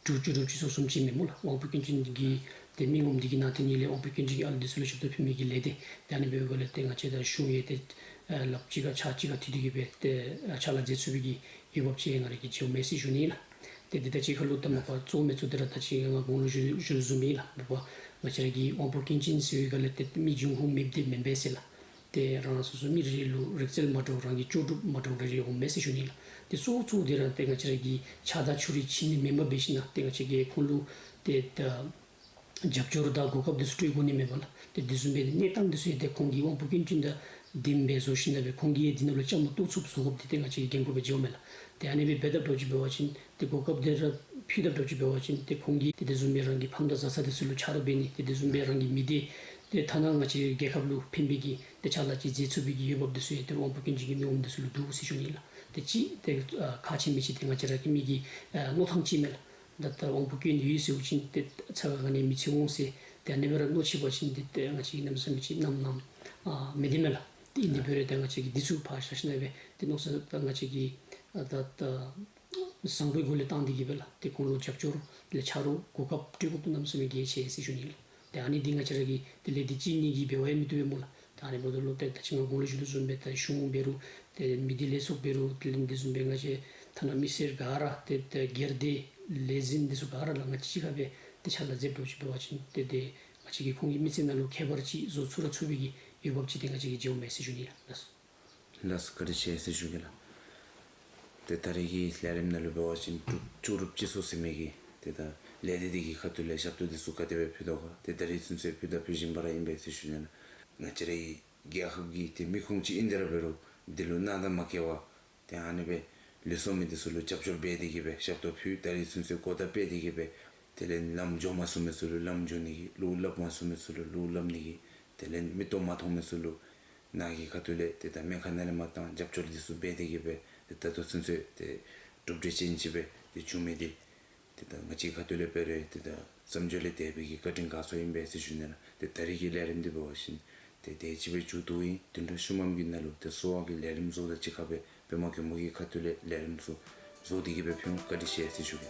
དྲུག་ཅུ་དྲུག་ཅུ་སོ་གསུམ་ཅིག་མེན་སྨོ་ལགས། དབང་པོ་སྐྱོན་ཅན་གྱི་ཏེ་མི་ངོམ་འདི་གི་ནང་དེ་ནང་ལས་དབང་པོ་སྐྱོན་ཅན་གྱི་ཨ་ལུ་འདི་ཚུ་ལུ་ཞབས་ཏོག་ཕུལ་མི་གི་ལས་སྡེ། ཏེ་ཨ་ནི་འབདཝ་ལས་ཏེ་ང་བཅས་ད་གཞུང་ཡང་ཏེ་ཨ་ལགཔ་གཅིག་ཁར་ཕྱག་གཅིག་ཁར་མཐུད་དེ་གིས་སྦེ་ཏེ་ཨ་ཕྱག་ལཱ་མཛད་ཚུགས་པའི་གི་འོས་འབབ་ཅིག་ང་ར་གིས་མཇལཝ་མས་ཟེར་ཞུ་ནི་ལགས། ཏེ་འདི་ད་ཅི་ཁ་ལུ་ད་མ་པ་གཙོ་བོ་མེན་ཚུ་འདི་ར་ད་ཅི་ང་གོང་ལུ་ཞུ་ཞུ་བཟུམ་ཨིན་ལགས། མ་པ་ང་བཅས་ར་གི་དབང་པོ་སྐྱོན་ཅན་ཟེར་བའི་སྒང་ལས་ཏེ་མི་འབྱུང་ཁུངས་མེདཔ་འདི་མེན་པས་ཟེར་ལགས། ཏེ་རང་སོ་སོ་མི་རེ་རེ་ལུ་རིག་རྩལ་མ་འདྲཝ་རང་གི་ལྕོགས་གྲུབ་མ་འདྲཝ་རེ་རེ་འོངམ་མས་ཟེར་ཞུ་ནི་ལགས། ཏེ་གཙོ་བོ་གཙོ་བོ་འདི་ར་ཏེ་ང་བཅས་ར་གི་ཆགས་སྡང་ཕྱོགས་རིས་ཕྱེ་ནི་མེན་པར་འབད་ཞིནམ་ལས་ཏེ་ང་བཅས་ཀྱིས་ཁོང་ལུ་ཏེ་ད་རྒྱབ་སྐྱོར་དང་གོ་སྐབས་འདི་ཚུ་སྤྲོད་དགོ་ནི་མས་པ་ལགས། ཏེ་དེ་བཟུམ་སྦེ་གནས་སྟངས་འདི་ཚུ་ཡང་ཏེ་ཁོང་གི་དབང་པོ་སྐྱོན་ཅན་དང་ལྡནམ་སྦེ་བཟོ་ཞིནམ་ལས་ཁོང་གིས་ཡང་འདི་ནང་ལུ་བཅའ་མར་གཏོགས་ཚུགསཔ་བཟོ་དགོཔ་འདི་ཏེ་ང་བཅས་ཀྱི་འགན་ཁུར་སྦེ་འགྱོཝ་མས་ལགས། ཏེ་ཨ་ནི་སྦེ་འབད་དཔ་འདྲཝ་ཅིག་འབད་བ་ཅིན་ཏེ་གོ་སྐབས་འདི་ར་ ཕུལ་དཔ་འདྲཝ་ཅིག་འབད་བ་ཅིན་ཏེ་ཁོང་གིས་ཏེ་དེ་བཟུམ་སྦེ་རང་གི་ཕམ་དང་བཟའ་ཚང་འདི་ཚུ་ལུ་ཆ་རོགས་འབད་ནི་ཏེ་དེ་བཟུམ་སྦེ་རང་གི་མི་སྡེ་ཏེ་ཐ་ན་ང་བཅས་རྒྱལ་ཁབ་ལུ་ཕན་པའི་གི་ཏེ་ཕྱག་ལཱ་ཅིག་མཛད་ཚུགས་པའི་གི་འོས་འབབ་འདི་ཚུ་ཡང་ཏེ་དབང་པོ་སྐྱོན་ཅན་གྱི་མི་ངོམ་འདི་ཚུ་ལུ་འདུག་ཟེར་ཞུ་ནི་ལགས། ཏེ་ཅིག་ཏེ་ཨ་ཁག་ཆེ་མི་ཅིག་ཏེ་ང་བཅས་ར་གི་མི་གི་ཨ་མནོ་ཐངས་ཅིག་མས་ལགས། ད་ད་དབང་པོ་སྐྱོན་ཡོད་ཟེར་བ་ཅིན་ཏེ་ཚ་ག་ག་ནི་མི་ཚེ་འོང་ཟེར་ཏེ་ཨ་ནི་སྦེ་ར་མནོ་ཅི་བ་ཅིན་ཏེ་ཏེ་ང་བཅས་ཀྱི་གནམ་མེད་ས་མེད་ཅིག་གནམ་གནམ་ཨ་མི་བདེ་མས་ལགས། ཏེ་ཨིན་དེ་འབད་རུང་ཏེ་ང་བཅས་ཀྱིས་འདི་ཚུ་ཕར་བཞག་ཞིནམ་སྦེ་ཏེ་མནོ་བསམ་ད་ང་བཅས་ཀྱིས་ཨ་ད་ད་བཟང་པོའི་སྒོ་ལས་བཏང་སྟེ་གི་སྦེ་ལགས། ཏེ་ཁོང་ལུ་རྒྱབ་སྐྱོར་ལས་ཆ་རོགས་གོ་སྐབས་སྤྲོད་དགོཔ་ད་གནམ་མེད་ས་མེད་གལ་ཆེ་ཟེར་ཞུ་ནི་ལགས། ཏེ་ཨ་ནི་འདི་ང་བཅས་ར་གིས་ཏེ་ལས་འདི་གཅིག་གཉིས་ཀྱིས་འབད་བ་ཡང་མི་བཏུབ་པས་སྨོ་ལགས། ད་ཨ་ནི་འབདཝ་ད་ལུ་ཏེ་ད་ཅི་ང་གོང་ལུ་ཞུ་དོ་བཟུམ་སྦེ་ད་གཞུང་འབད་རུང་ཏེ་མི་སྡེ་ལས་ཚོགས་འབད་རུང་ཏེ་ལས་འདི་བཟུམ་སྦེ་ང་བཅས་ཐ་ན་མི་སེར་ག་ར་ཏེ་ཏེ་སྒེར་སྡེ་ལས་འཛིན་འདི་ཚུ་ག་ར་ལགས་ང་བཅས་གཅིག་ཁར་སྦེ་ཏེ་ཕྱག་ལཱ་མཛདཔ་འདྲཝ་ཅིག་འབད་བ་ཅིན་ཏེ་ཏེ་ང་བཅས་ཀྱིས་ཁོང་གི་མི་ཚེ་ནང་ལུ་ཁྱད་པར་ཅིག་བཟོ་ཚུགས་ར་ཚུགས་པའི་གི་འོས་འབབ་ཅིག་ཏེ་ང་བཅས་ཀྱིས་མཇལཝ་མས་ཟེར་ཞུ་ནི་ལགས། ལགས་སོ། ལགས་སོ་བཀའ་དྲིན་ཆེ་ཟེར་ཞུ་གེ་ལགས། ཏེ་ད་རེས་ཀྱི་ལས་རིམ་ནང་ལུ་འབད་བ་ཅིན་འབྲུག་ལྕོགས་གྲུབ་སྤྱི་ཚོགས་ཟེར་མི་གི་ཏེ་ད་ལས་སྡེ་འདི་གི་ཁ་ཐུག་ལས་ཞབས་ཏོག་འདི་ཚུ་ག་དེ་སྦེ་ཕུལ་དོ་ག་ཏེ་ད་རེས་ཚུན་ཚོད་ཕུལ་དང་ཕུལ་བཞིན་པ་ར་ཨིན་པས་ཟེར་ཞུ་ནི་ལགས། ང་བཅས་རའི་རྒྱལ་ཁབ་ཀྱི་ཏེ་མི་ཁུངས་ཅིག་ཨིན་ཏེ་ར་འབད་རུང་འདི་ལུ་སྣང་དང་མ་འགལ་བར་ཏེ་ཨ་ནི་སྦེ་ལུས་སྲོག་མི་འདི་ཚུ་ལུ་རྒྱབ་སྐྱོར་འབད་དེ་གི་སྦེ་ཞབས་ཏོག་ཕུལ། ད་རེས་ཚུན་ཚོད་གོ་བརྡ་སྤེལ་ཏེ་གི་སྦེ་དེ་ལས་ལམ་འགྱོ་མ་ཚུགས་མི་ཚུ་ལུ་ལམ་འགྱོ་ནི་གི་གླུ་སླབ་མ་ཚུགས་མི་ཚུ་ལུ་གླུ་སླབ་ནི་གི་དེ་ལས་མིག་ཏོ་མ་མཐོང་མི་ཚུ་ལུ་ནང་གི་ཁ་ཐུག་ལས་ཏེ་ད་སྨན་ཁང་ནང་ལས་མར་བཏང་རྒྱབ་སྐྱོར་འདི་ཚུ་འབད་དེ་གི་སྦེ་ཏེ་ད་ལྟོ་ཚུན་ཚོད་ཏེ་གྲུབ་འབྲས་ཅན་ཅིག་སྦེ་ཏེ་བྱུང་མི་འདི་ཏེ་ད་ང་བཅས་ཁ་ཐུག་ལས་འབད་རུང་ཏེ་ད་བསམ་བརྗོད་ལས་འདས་པའི་གི་བཀའ་དྲིན་དགའ་ཚོར་ཨིན་པས་ཟེར་ཞུ་ནི་ལགས། ཏེ་ད་རེས་ཀྱི་ལས་རིམ་འདི་འབད་བ་ཅིན་ཏེ་དེ་ཅིག་སྦེ་མཇུག་བསྡུཝ་ཨིན། བདུན་ཕྲག་ཤུལ་མམ་གི་ནང་ལུ་ཏེ་གསོ་བ་གི་ལས་རིམ་བཟོ་དང་གཅིག་ཁར་སྦེ་པདྨ་མགོན་པོ་གི་ཁ་ཐུག་ལས་ལས་རིམ་ཚུ་བཟོ་སྟེ་གི་སྦེ་ཕུལ་འོང་། བཀའ་དྲིན་ཆེ་ཟེར་ཞུ་གེ།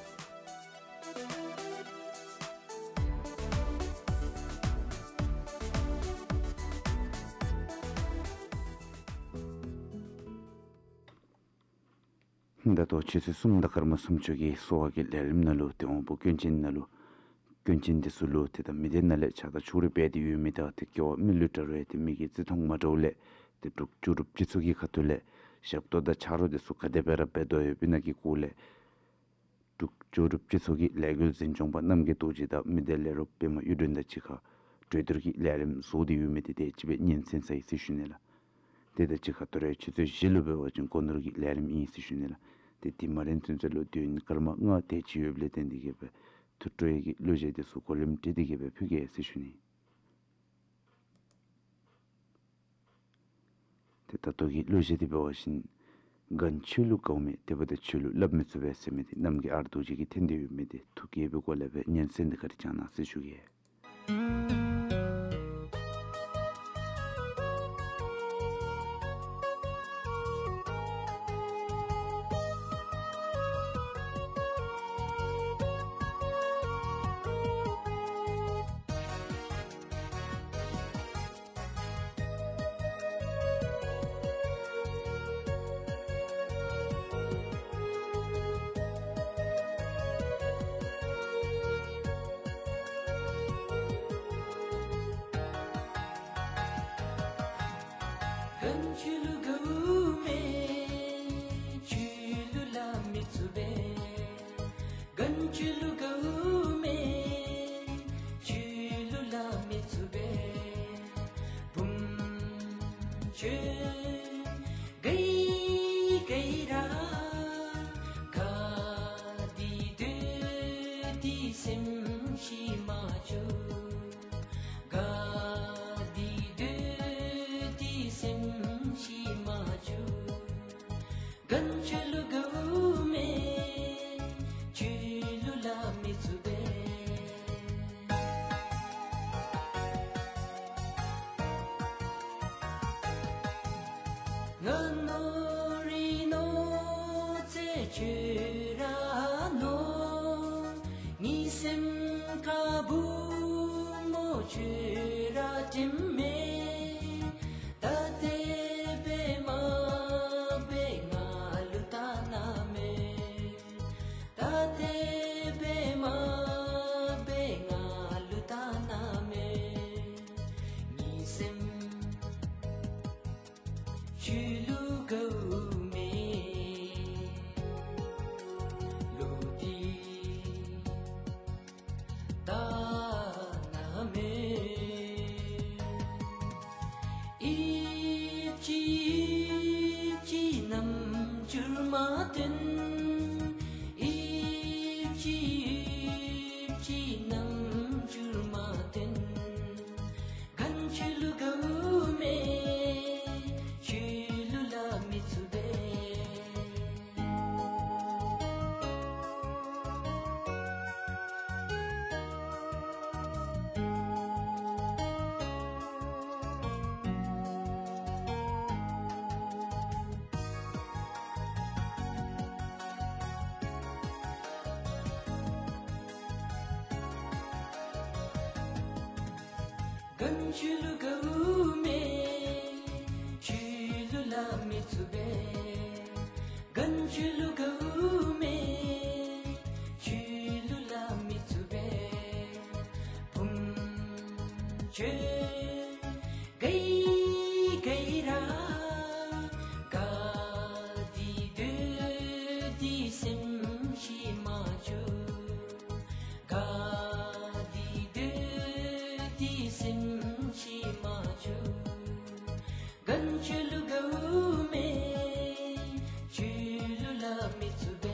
ད་ལྟོ་ཆུ་ཚོད་གསུམ་དང་སྐར་མ་སུམ་ཅུ་གི་གསོ་བ་གི་ལས་རིམ་ནང་ལུ་ཏེ་དབང་པོ་སྐྱོན་ཅན་ནང་ལུ་སྐྱོན་ཅན་འདི་ཚུ་ལུ་ཏེ་ད་མི་སྡེ་ནང་ལས་ཆགས་སྡང་ཕྱོགས་རིས་འབད་དེ་ཡོད་མི་དང་ཏེ་སྐྱེ་བ་མི་ལུས་བྲལ་བའི་ཏེ་མི་གི་བརྩི་མཐོང་མ་འདྲཝ་ལས་ཏེ་འབྲུག་ལྕོགས་གྲུབ་སྤྱི་ཚོགས་ཀྱི་ཁ་ཐུག་ལས་ཞབས་ཏོག་དང་ཆ་རོགས་འདི་ཚུ་ག་དེ་སྦེ་ར་འབད་དོ་ཡོདཔ་ཨིན་ན་གི་སྐོར་ལས་འབྲུག་ལྕོགས་གྲུབ་སྤྱི་ཚོགས་ཀྱི་ལས་འགུལ་འཛིན་སྐྱོང་པ་རྣམ་རྒྱལ་རྡོ་རྗེ་དང་མི་སྡེ་ལས་རོགས་པདྨ་གཡུ་སྒྲོན་དང་གཅིག་ཁར་གྲོས་བསྡུར་གྱི་ལས་རིམ་བཟོ་སྟེ་ཡོད་མི་འདི་དེ་ཅིག་སྦེ་སྙན་གསན་ཚར་ཡི་ཟེར་ཞུ་ནི་ལགས། དེ་དང་གཅིག་ཁར་ད་རེས་ཆུ་ཚོད་བཞི་ལུ་འབད་བ་ཅིན་སྒོ་ནོར་གྱི་ལས་རིམ་ཨིན་ཟེར་ཞུ་ནི་ལགས། ཏེ་དེ་མ་རན་ཚུན་ཚོད་ལུ་དུས་ཡུན་སྐར་མ་ལྔ་དེ་ཅིག་ཡོདཔ་ལས་བརྟེན་ཏེ་གི་སྦེ་ཐུགས་སྤྲོ་ཡི་གི་གླུ་གཞས་འདི་ཚུ་གོ་རིམ་སྒྲིག་སྟེ་གི་སྦེ་ཕུལ་གེ་ཟེར་ཞུ་ནི། ཏེ་ད་ལྟོ་གི་གླུ་གཞས་འདི་འབད་བ་ཅིན་རྒན་ཁྱོད་ལུ་དགའཝ་མེད་དེ་འབདཝ་ད་ཁྱོད་ལུ་སླབ་མི་ཚུགས་པས་ཟེར་མི་འདི་རྣམ་རྒྱལ་ཨར་རྡོ་རྗེ་གིས་འཐེན་ཏེ་ཡོད་མི་འདི་ཐུགས་དགྱེས་པའི་སྒོ་ལས་སྦེ་སྙན་གསན་འདི་ག་ར་བསྐྱང་གནང་ཟེར་ཞུ་གེ། རྒན་ཁྱོད་ལུ་དགའཝ་མེད་ཁྱོད་ལུ་སླབ་མི་ཚུགས་པས། རྒན་ཁྱོད་ལུ་དགའཝ་མེད་ཁྱོད་ལུ་སླབ་མི་ཚུགས་པས། བུམོ་ཁྱོད་ག་ཡི་ག་ཡི་ར་དགའ་སྟེ་སྡོད་དེ་སེམས་ཤི་མ་བཅུག། དགའ་སྟེ་སྡོད་དེ་སེམས་ཤི་མ་བཅུག། རྒན་ཁྱོད་ལུ་དགའཝ་མེད་ཁྱོད་ལུ་སླབ་མི་ཚུགས་པས། ང་མནོ་རི་མནོ་ཚེ་ཁྱོད་ར་མནོ། ངེའི་སེམས་ཁར་བུམོ་ཁྱོད་ར་དྲནམ་མས། ད་དེ་སྦེ་མ་འབད་ང་ལུ་བལྟ་གནངམ་མས། ད་དེ་སྦེ་མ་འབད་ང་ལུ་བལྟ་གནངམ་མས། ངེའི་སེམས་ཁྱོད་ལུ་དགའཝ་མེད་ལོ་དེ་བལྟ་གནངམ་མས། ཨིབ་ཅི་ཨིབ་ཅི་རྣམ་འགྱུར་མ་སྟོན། ཨིབ་ཅི་ གན་ཆོས་ལུ་དགའཝ་མས། ཆོས་ལུ་སླབ་མི་ཚུགས་པས། གན་ཆོས་ལུ་དགའཝ་མས། ཆོས་ལུ་སླབ་མི་ཚུགས་པས། བུམོ་ཁྱོད་དགའ་ཡི་དགའ་ཡི་ར། དགའ་སྟེ་སྡོད་དེ་སེམས་ཤི་མ་བཅུག། དགའ་སྟེ་སྡོད་དེ་སེམས་ཤི་མ་བཅུག། གན་ཆོས་ལུ་དགའཝ་མས། ཆོས་ལུ་སླབ་མི་ཚུགས་པས།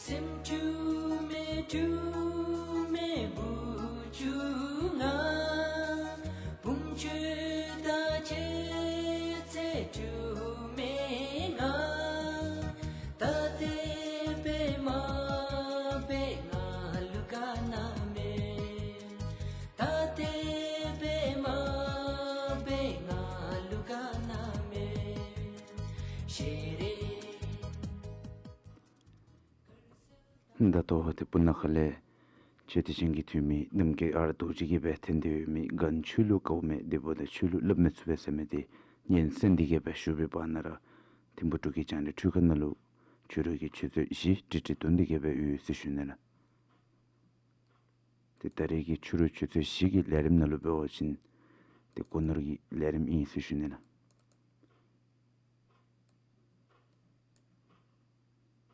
སེམས་འཁྲུལ་མས་འཁྲུལ་མས་བུ་ཆུང་ང་། བུམོ་ཁྱོད་དང་ཕྱད་ཚེ་འཁྲུལ་མས་ང་། ད་ཏེ་འབད་མ་འབད་ང་ལུ་དགའ་ན་མེད། ད་ཏེ་འབད་མ་འབད་ང་ལུ་དགའ་ན་མེད། ཤེས་རེ། ད་ལྟོ་ཏེ་སྤུ་ན་ཁ་ལས་ཆོས་སྡེ་ཅན་གྱི་འཐུས་མི་རྣམ་རྒྱལ་ཨར་རྡོ་རྗེ་གིས་སྦེ་འཐེན་ཏེ་ཡོད་མི་གན་ཆོས་ལུ་དགའཝ་མས་དེ་འབདཝ་ད་ཆོས་ལུ་སླབ་མི་ཚུགས་པས་ཟེར་མི་དེ་སྙན་གསན་ཏེ་གི་སྦེ་བཞུགས་པའི་བར་ན་ར་ཐིམ་ཕུག་འབྲུག་གི་རྒྱང་བསྒྲགས་འཕྲུལ་ཁང་ནང་ལུ་ཕྱི་རུ་གི་ཆུ་ཚོད་བཞི་ཊི་ཊི་བརྡུང་སྟེ་གི་སྦེ་ཡོད་ཟེར་ཞུ་ནི་ལགས། ཏེ་ད་རེས་ཀྱི་ཕྱི་རུ་ཆུ་ཚོད་བཞི་གི་ལས་རིམ་ནང་ལུ་འབད་བ་ཅིན་ཏེ་སྒོ་ནོར་གྱི་ལས་རིམ་ཨིན་ཟེར་ཞུ་ནི་ལགས།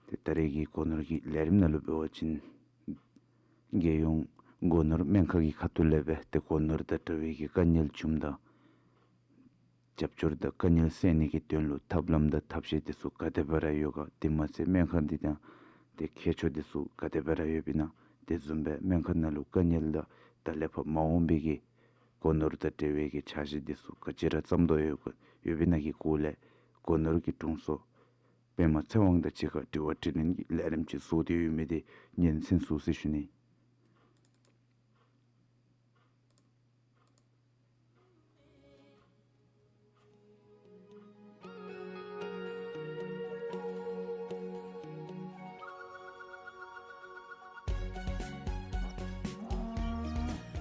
ཏེ་ད་རེས་ཀྱི་སྒོ་ནོར་གྱི་ལས་རིམ་ནང་ལུ་འབད་བ་ཅིན་རྒྱལ་ཡོངས་སྒོ་ནོར་སྨན་ཁང་གི་ཁ་ཐུག་ལས་སྦེ་ཏེ་སྒོ་ནོར་དང་འབྲེལ་བའི་གི་དཀའ་ངལ་བྱུངམ་ད་རྒྱབ་སྐྱོར་དང་དཀའ་ངལ་སེལ་ནི་གི་དོན་ལུ་ཐབས་ལམ་དང་ཐབས་ཤེས་དེ་ཚུ་ག་དེ་སྦེ་ར་ཡོད་ག། དེ་མ་ཚད་སྨན་ཁང་འདི་དང་ཏེ་མཁས་མཆོག་དེ་ཚུ་ག་དེ་སྦེ་ར་ཡོདཔ་ཨིན་ན། དེ་བཟུམ་སྦེ་སྨན་ཁང་ནང་ལུ་དཀའ་ངལ་དང་ད་ལས་ཕར་མ་འོངས་པའི་གི་སྒོ་ནོར་དང་འབྲེལ་བའི་གི་འཆར་གཞི་དེ་ཚུ་ག་ཅི་ར་བརྩམ་དོ་ཡོད་ག་ཡོདཔ་ཨིན་ན་གི་སྐོར་ལས་སྒོ་ནོར་གྱི་དྲུང་འཚོ་པདྨ་ཚེ་དབང་དང་གཅིག་ཁར་དྲི་བ་དྲིས་ལན་གྱི་ལས་རིམ་ཅིག་བཟོ་སྟེ་ཡོད་མི་དེ་སྙན་གསན་ཚུགས་ཟེར་ཞུ་ནི།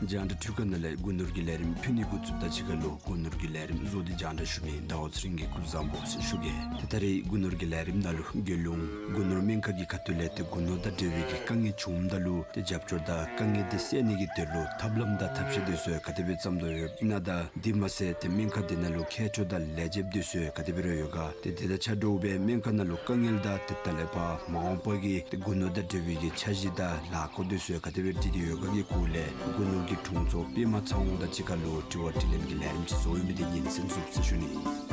རྒྱང་བསྒྲགས་འཕྲུལ་ཁང་ནང་ལས་སྒོ་ནོར་གྱི་ལས་རིམ་ཕུལ་ནི་འགོ་བཙུགསཔ་དང་གཅིག་ཁར་ལུ་སྒོ་ནོར་གྱི་ལས་རིམ་བཟོ་སྟེ་རྒྱང་བསྒྲགས་ཞུ་མི་ཟླ་བ་ཚེ་རིང་གིས་སྐུ་གཟུགས་བཟང་པོ་ཟེར་ཞུ་གེ། ཏེ་ད་རེས་སྒོ་ནོར་གྱི་ལས་རིམ་ནང་ལུ་རྒྱལ་ཡོངས་སྒོ་ནོར་སྨན་ཁང་གི་ཁ་ཐུག་ལས་ཏེ་སྒོ་ནོར་དང་འབྲེལ་བའི་གི་དཀའ་ངལ་བྱུངམ་ད་ལུ་ཏེ་རྒྱབ་སྐྱོར་དང་དཀའ་ངལ་དེ་སེལ་ནི་གི་དོན་ལུ་ཐབས་ལམ་དང་ཐབས་ཤེས་དེ་ཚུ་ག་དེ་སྦེ་བརྩམ་དོ་ཡོདཔ་ཨིན་ན་དང་དེ་མ་ཚད་ཏེ་སྨན་ཁང་དེ་ནང་ལུ་མཁས་མཆོག་དང་ལས་བྱེདཔ་དེ་ཚུ་ག་དེ་སྦེ་ར་ཡོད་ག། ཏེ་དེ་དང་ཆ་འདྲཝ་སྦེ་སྨན་ཁང་ནང་ལུ་དཀའ་ངལ་དང་ཏེ་ད་ལས་ཕར་མ་འོངས་པ་གི་ཏེ་སྒོ་ནོར་དང་འབྲེལ་བའི་གི་འཆར་གཞི་དང་ལཱ་འགོ་དེ་ཚུ་ག་དེ་སྦེ་སྒྲིག་སྟེ་ཡོད་ག་གི་སྐོར་ལས་སྒོ་ནོར་གྱི་དྲུང་འཚོ་པདྨ་ཚེ་དབང་དང་གཅིག་ཁར་ལུ་དྲི་བ་དྲིས་ལན་གྱི་ལས་རིམ་ཅིག་བཟོ་ཡོད་མི་དེ་སྙན་གསན་ཚུགས་ཟེར་ཞུ་ནི།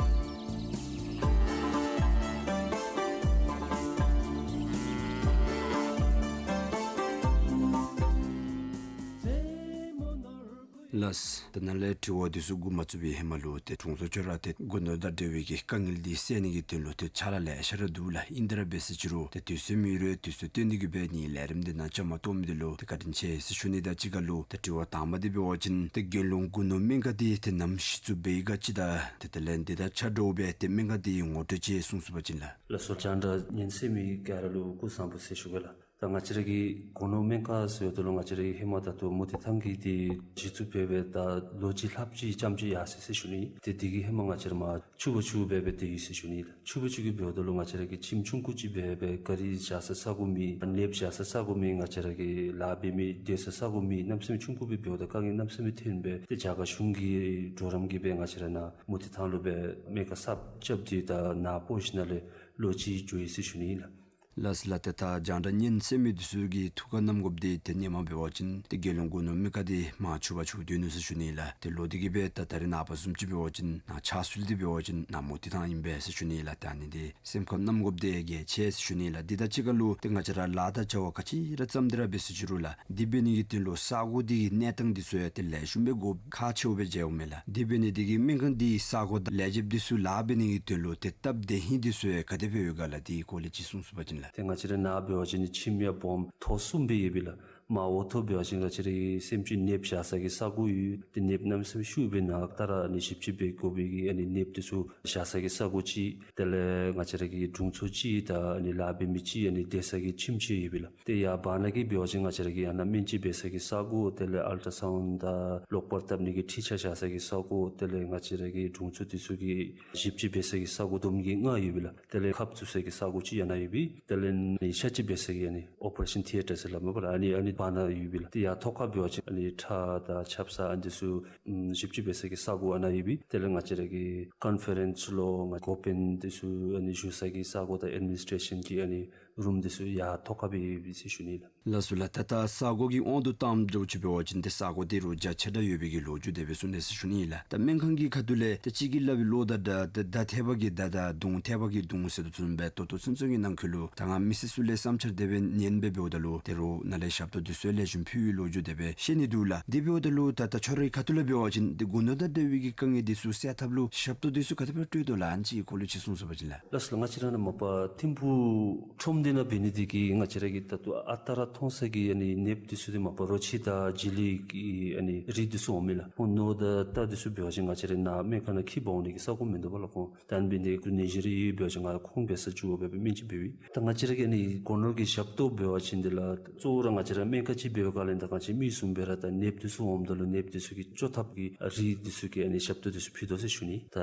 ལགས། ད་ནཱ་ལས་དྲི་བ་དེ་ཚུ་འགོ་མ་བཙུགས་པའི་ཧེ་མ་ལུ་ཏེ་དྲུང་འཚོ་ཁྱོད་ར་ཏེ་སྒོ་ནོར་དང་འབྲེལ་བའི་གི་དཀའ་ངལ་འདི་སེལ་ནི་གི་དོན་ལུ་ཏེ་ཕྱག་ལཱ་ལེ་ཤ་ར་འདུག་ལགས། ཨིན་ཏེ་ར་འབད་ཟེར་ཅི་རུང་ཏེ་དུས་ཚོད་མེད་རུང་དུས་ཚོད་བཏོན་ཏེ་གི་སྦེ་ངེའི་ལས་རིམ་འདི་ནང་བཅའ་མར་གཏོགས་མི་འདི་ལུ་ཏེ་བཀའ་དྲིན་ཆེ་ཟེར་ཞུ་ནི། དང་གཅིག་ཁར་ལུ་ཏེ་དྲི་བ་དང་པ་འདི་འབད་བ་ཅིན་ཏེ་རྒྱལ་ཡོངས་སྒོ་ནོར་སྨན་ཁང་འདི་ཏེ་ནམ་གཞི་བཙུགས་འབད་ཡི་ག་ཅིག་དང་ཏེ་དེ་ལས་འདི་དང་ཆ་འདྲཝ་སྦེ་ཏེ་སྨན་ཁང་འདི་ངོ་སྤྲོད་ཅིག་གསུང་ཚུགས་པ་ཅིན་ལགས། ལགས་སོ། རྒྱང་བསྒྲགས་ཉན་གསན་མི་ག་ར་ལུ་སྐུ་གཟུགས་བཟང་པོ་ཟེར་ཞུ་གེ་ལགས། ད་ང་བཅས་ར་གི་སྒོ་ནོར་སྨན་ཁང་ཟེར་བའི་དོན་ལུ་ང་བཅས་ར་གི་ཧེ་མ་ད་ལྟོ་མུ་ཏིག་ཐང་གི་འདི་གཞི་བཙུགས་འབད་འབད་ད་ལོ་གཅིག་ལྷགཔ་ཅིག་ཙམ་ཅིག་ཡར་སོ་ཡི་ཟེར་ཞུ་ནི། ཏེ་འདི་གི་ཧེ་མ་ང་བཅས་ར་མར་ཕྱུག་པོ་ཕྱུག་པོ་སྦེ་སྦེ་སྡོད་ཡི་ཟེར་ཞུ་ནི་ལགས། ཕྱུག་པོ་ཕྱུག་པོ་སྦེ་འབདཝ་ད་ལུ་ང་བཅས་ར་གི་ཁྱིམ་ཆུང་ཀུ་ཅིག་སྦེ་སྦེ་ག་རི་བཞག་ས་ས་གོ་མེད། ནདཔ་བཞག་ས་ས་གོ་མེད། ང་བཅས་ར་གི་ལཱ་འབད་མི་སྡོད་ས་ས་གོ་མེད། གནམ་མེད་ས་མེད་ཆུང་ཀུ་སྦེ་འབདཝ་ད་དཀའ་ངལ་གནམ་མེད་ས་མེད་ཐོན་སྦེ་ཏེ་རྒྱ་གར་གཞུང་གི་གྲོགས་རམ་གྱིས་སྦེ་ང་བཅས་ར་ནཱ་མུ་ཏིག་ཐང་ལུ་སྦེ་སྨན་ཁང་གསརཔ་རྐྱབ་སྟེ་ད་ནཱ་སྤོ་ཞིནམ་ལས་ལོ་གཅིག་འགྱོ་ཡི་ཟེར་ཞུ་ནི་ཨིན་ལགས། ལགས་ལགས། ཏེ་ད་རྒྱང་བསྒྲགས་ཉན་གསན་མི་འདི་ཚུ་གི་ཐུགས་ཁར་བསྣམ་དགོཔ་འདི་ཏེ་ཧེ་མ་འབད་བ་ཅིན་ཏེ་རྒྱལ་ཡོངས་སྒོ་ནོར་སྨན་ཁང་འདི་མར་ཕྱུག་པོ་ཕྱུག་པོ་སྡོད་ནུག་ཟེར་ཞུ་ནི་ལགས། ཏེ་ལོག་སྟེ་གི་སྦེ་ད་ད་རེས་ནངས་པ་བཟུམ་ཅིག་འབད་བ་ཅིན་ནཱ་ཕྱག་སུལ་ཏེ་འབད་བ་ཅིན་ནཱ་མུ་ཏིག་ཐང་ཨིན་པས་ཟེར་ཞུ་ནི་ལགས། ད་ཨ་ནི་འདི་སེམས་ཁར་བསྣམ་དགོཔ་འདི་གལ་ཆེ་ཟེར་ཞུ་ནི་ལགས། འདི་དང་གཅིག་ཁར་ལུ་ཏེ་ང་བཅས་ར་ལཱ་དང་བྱ་བ་ག་ཅི་ར་བརྩམས་ཏེ་ར་འབད་ཟེར་ཅི་རུང་ལགས། འདི་འབད་ནི་གི་དོན་ལུ་ས་གོ་འདི་གི་གནས་སྟངས་འདི་ཚུ་ཡང་ཏེ་ལེགས་ཤོམ་སྦེ་དགོཔ་ཁག་ཆེཝ་སྦེ་མཇལཝ་མས་ལགས། འདི་འབད་ནི་འདི་གིས་སྨན་ཁང་འདི་ས་གོ་དང་ལས་བྱེདཔ་འདི་ཚུ་ལཱ་འབད་ནི་གི་དོན་ལུ་ཏེ་སྟབས་བདེ་ཧིང་འདི་ཚུ་ཡང་ག་དེ་སྦེ་ཡོད་ག་ལགས། དེའི་སྐོར་ལས་ཅིག་གསུང་ཚུགས་པ་ཅིན་ལགས། ཏེ་ང་བཅས་ར་ནཱ་འབད་བ་ཅིན་ཁྱིམ་ཡང་སྦོམ་ཐོག་གསུམ་སྦེ་ཡོདཔ་ཨིན་ལགས། མར་འོག་ཐོག་འབད་བ་ཅིན་ང་བཅས་ར་གི་སེམས་ཅན་ནདཔ་བཞག་ས་གི་ས་གོ་ཡོད། ཏེ་ནདཔ་གནམ་མེད་ས་མེད་ཤུགས་སྦེ་ནཱ་ལྟ་ར་ཨ་ནི་ཞིབ་དཔྱད་འབད་དགོ་པའི་གི་ཨ་ནི་ནདཔ་འདི་ཚུ་བཞག་ས་གི་ས་གོ་ཅིག། དེ་ལས་ང་བཅས་ར་གི་དྲུང་འཚོ་ཅིག་དང་ཨ་ནི་ལཱ་འབད་མི་ཅིག་ཨ་ནི་སྡོད་ས་གི་ཁྱིམ་ཅིག་ཡོད་པས་ལགས། ཏེ་ཡར་བར་ན་གི་འབད་བ་ཅིན་ང་བཅས་ར་གི་ཨ་ནཱ་སྨན་བཅོས་འབད་ས་གི་ས་གོ། དེ་ལས་ཨལ་ཊ་སའུནཌ་དང་གློག་པར་བཏབ་ནི་གི་འཕྲུལ་ཆས་བཞག་ས་གི་ས་གོ། དེ་ལས་ང་བཅས་ར་གི་དྲུང་འཚོ་འདི་ཚུ་གི་ཞིབ་དཔྱད་འབད་ས་གི་ས་གོ་བསྡོམས་ཀྱིས་ལྔ་ཡོད་པས་ལགས། དེ་ལས་ཁབ་བཙུགས་ས་གི་ས་གོ་ཅིག་ཡར་ན་ཡོད་པས། དེ་ལས་ནི་ཤ་བཅད་འབད་ས་གི་ཨ་ནི་ཨོ་པ་རེ་ཤཱན་ཐི་ཡེ་ཊར་ཟེར་སླབ་མས་པ་ལགས། ཨ་ནི་ཨ་ནི་བར་ན་ཡོད་པས་ལགས། ཏེ་ཡར་ཐོག་ཁར་འབད་བ་ཅིན་ཨ་ནི་ཁྲག་དང་ཆབ་གསང་ཨ་ནི་འདི་ཚུ་ཨམ་ཞིབ་དཔྱད་འབད་ས་གི་ས་གོ་ཨ་ནཱ་ཡོད་པས། དེ་ལས་ང་བཅས་ར་གི་ཀོན་ཕེ་རེནསི་ལོ་ང་འགོ་དཔོན་འདི་ཚུ་ཨ་ནི་བཞུགས་ས་གི་ས་གོ་དང་ཨེཌ་མི་ནིས་ཊེ་རེ་ཤཱན་གྱི་ཨ་ནི་རུམ་འདི་ཚུ་ཡར་ཐོག་ཁར་སྦེ་ཡོད་པས་ཟེར་ཞུ་ནི་ལགས། ལགས་སོ་ལགས། ད་ད་ས་གོ་གི་དབང་དུ་བཏངམ་འདྲཝ་ཅིག་འབད་བ་ཅིན་ཏེ་ས་གོ་འདི་རུ་རྒྱ་ཆེ་དྲགས་ཡོད་པའི་གི་ལོ་རྒྱུས་དེ་སྦེ་གསུངས་ནུག་ཟེར་ཞུ་ནི་ཨིན་ལགས། ད་སྨན་ཁང་གི་ཁ་ཐུག་ལས་ཏེ་གཅིག་གིས་སླབ་པའི་བློ་དང་འདྲ་ཏེ་མདའ་ཐེབས་པ་གིས་མདའ་དང་མདུང་ཐེབས་པ་གིས་མདུང་ཟེར་དོ་བཟུམ་སྦེ་ད་ལྟོ་ཚུན་ཚོད་ཀྱི་ནང་འཁོད་ལུ་ད་ང་མི་སེར་ཚུ་ལས་བསམ་འཆར་དེ་སྦེ་ཉན་སྦེ་འབདཝ་ད་ལུ་ཏེ་རོགས་ནཱ་ལས་ཞབས་ཏོག་འདི་ཚུ་ལེགས་ཤོམ་ཕུལ་བའི་ལོ་རྒྱུས་དེ་སྦེ་བཤད་ནི་འདུག་ལགས། དེ་འབདཝ་ད་ལུ་ད་ད་ཁྱོད་རའི་ཁ་ཐུག་ལས་འབད་བ་ཅིན་ཏེ་རྒུ་ནོར་དང་འབྲེལ་བའི་གི་དཀའ་ངལ་འདི་ཚུ་སེལ་ཐབས་ལུ་ཞབས་ཏོག་འདི་ཚུ་ག་དེ་སྦེ་སྤྲོད་དོ་ལགས། ཨ་ནི་ཅིག་གི་སྐོར་ལས་ཅིག་གསུང་ཟེར་བ་ཅིན་ལགས། ལགས་སོ་ལགས། ང་བཅས་ར་ནཱ་མ་པ་ཐིམ་ཕུག་ཁྲོམ་འདི་ནང་འབད་ནི་འདི་གིས་ང་བཅས་ར་གིས་ད་ལྟོ་ཨ་རྟག་ར་མཐོང་ས་གི་ཨ་ནི་ནདཔ་འདི་ཚུ་འདི་མ་པ་རོ་ཁྱི་དང་བྱི་ལི་གི་ཨ་ནི་རིགས་འདི་ཚུ་འོང་མས་ལགས། ཁོང་ནོར་དང་རྟ་འདི་ཚུ་འབད་བ་ཅིན་ང་བཅས་ར་ནཱ་སྨན་ཁང་ནང་འཁྱིད་འབག་འོང་ནི་གི་ས་གོ་མིན་འདུག་པ་ལགས། ཁོང་ད་ཨ་ནི་འབད་ནི་འདི་གིས་ནད་གཞི་རེ་ཡོད་འབད་བ་ཅིན་ང་ཁོང་འབད་སར་འགྱོ་སྦེ་སྨན་བཅོས་འབད་བས། ད་ང་བཅས་ར་གི་ཨ་ནི་སྒོ་ནོར་གྱི་ཞབས་ཏོག་འབད་བ་ཅིན་འདི་ལགས་གཙོ་བོ་ར་ང་བཅས་ར་སྨན་ཁང་ཅིག་འབད་བའི་སྒང་ལས་ད་ང་བཅས་མི་བཟུམ་སྦེ་ར་ད་ནདཔ་འདི་ཚུ་འོངམ་ད་ལུ་ནདཔ་འདི་ཚུ་གི་བཅོ་ཐབས་ཀྱི་རིགས་འདི་ཚུ་གི་ཨ་ནི་ཞབས་ཏོག་འདི་ཚུ་ཕུལ་དོ་ཟེར་ཞུ་ནི། ད་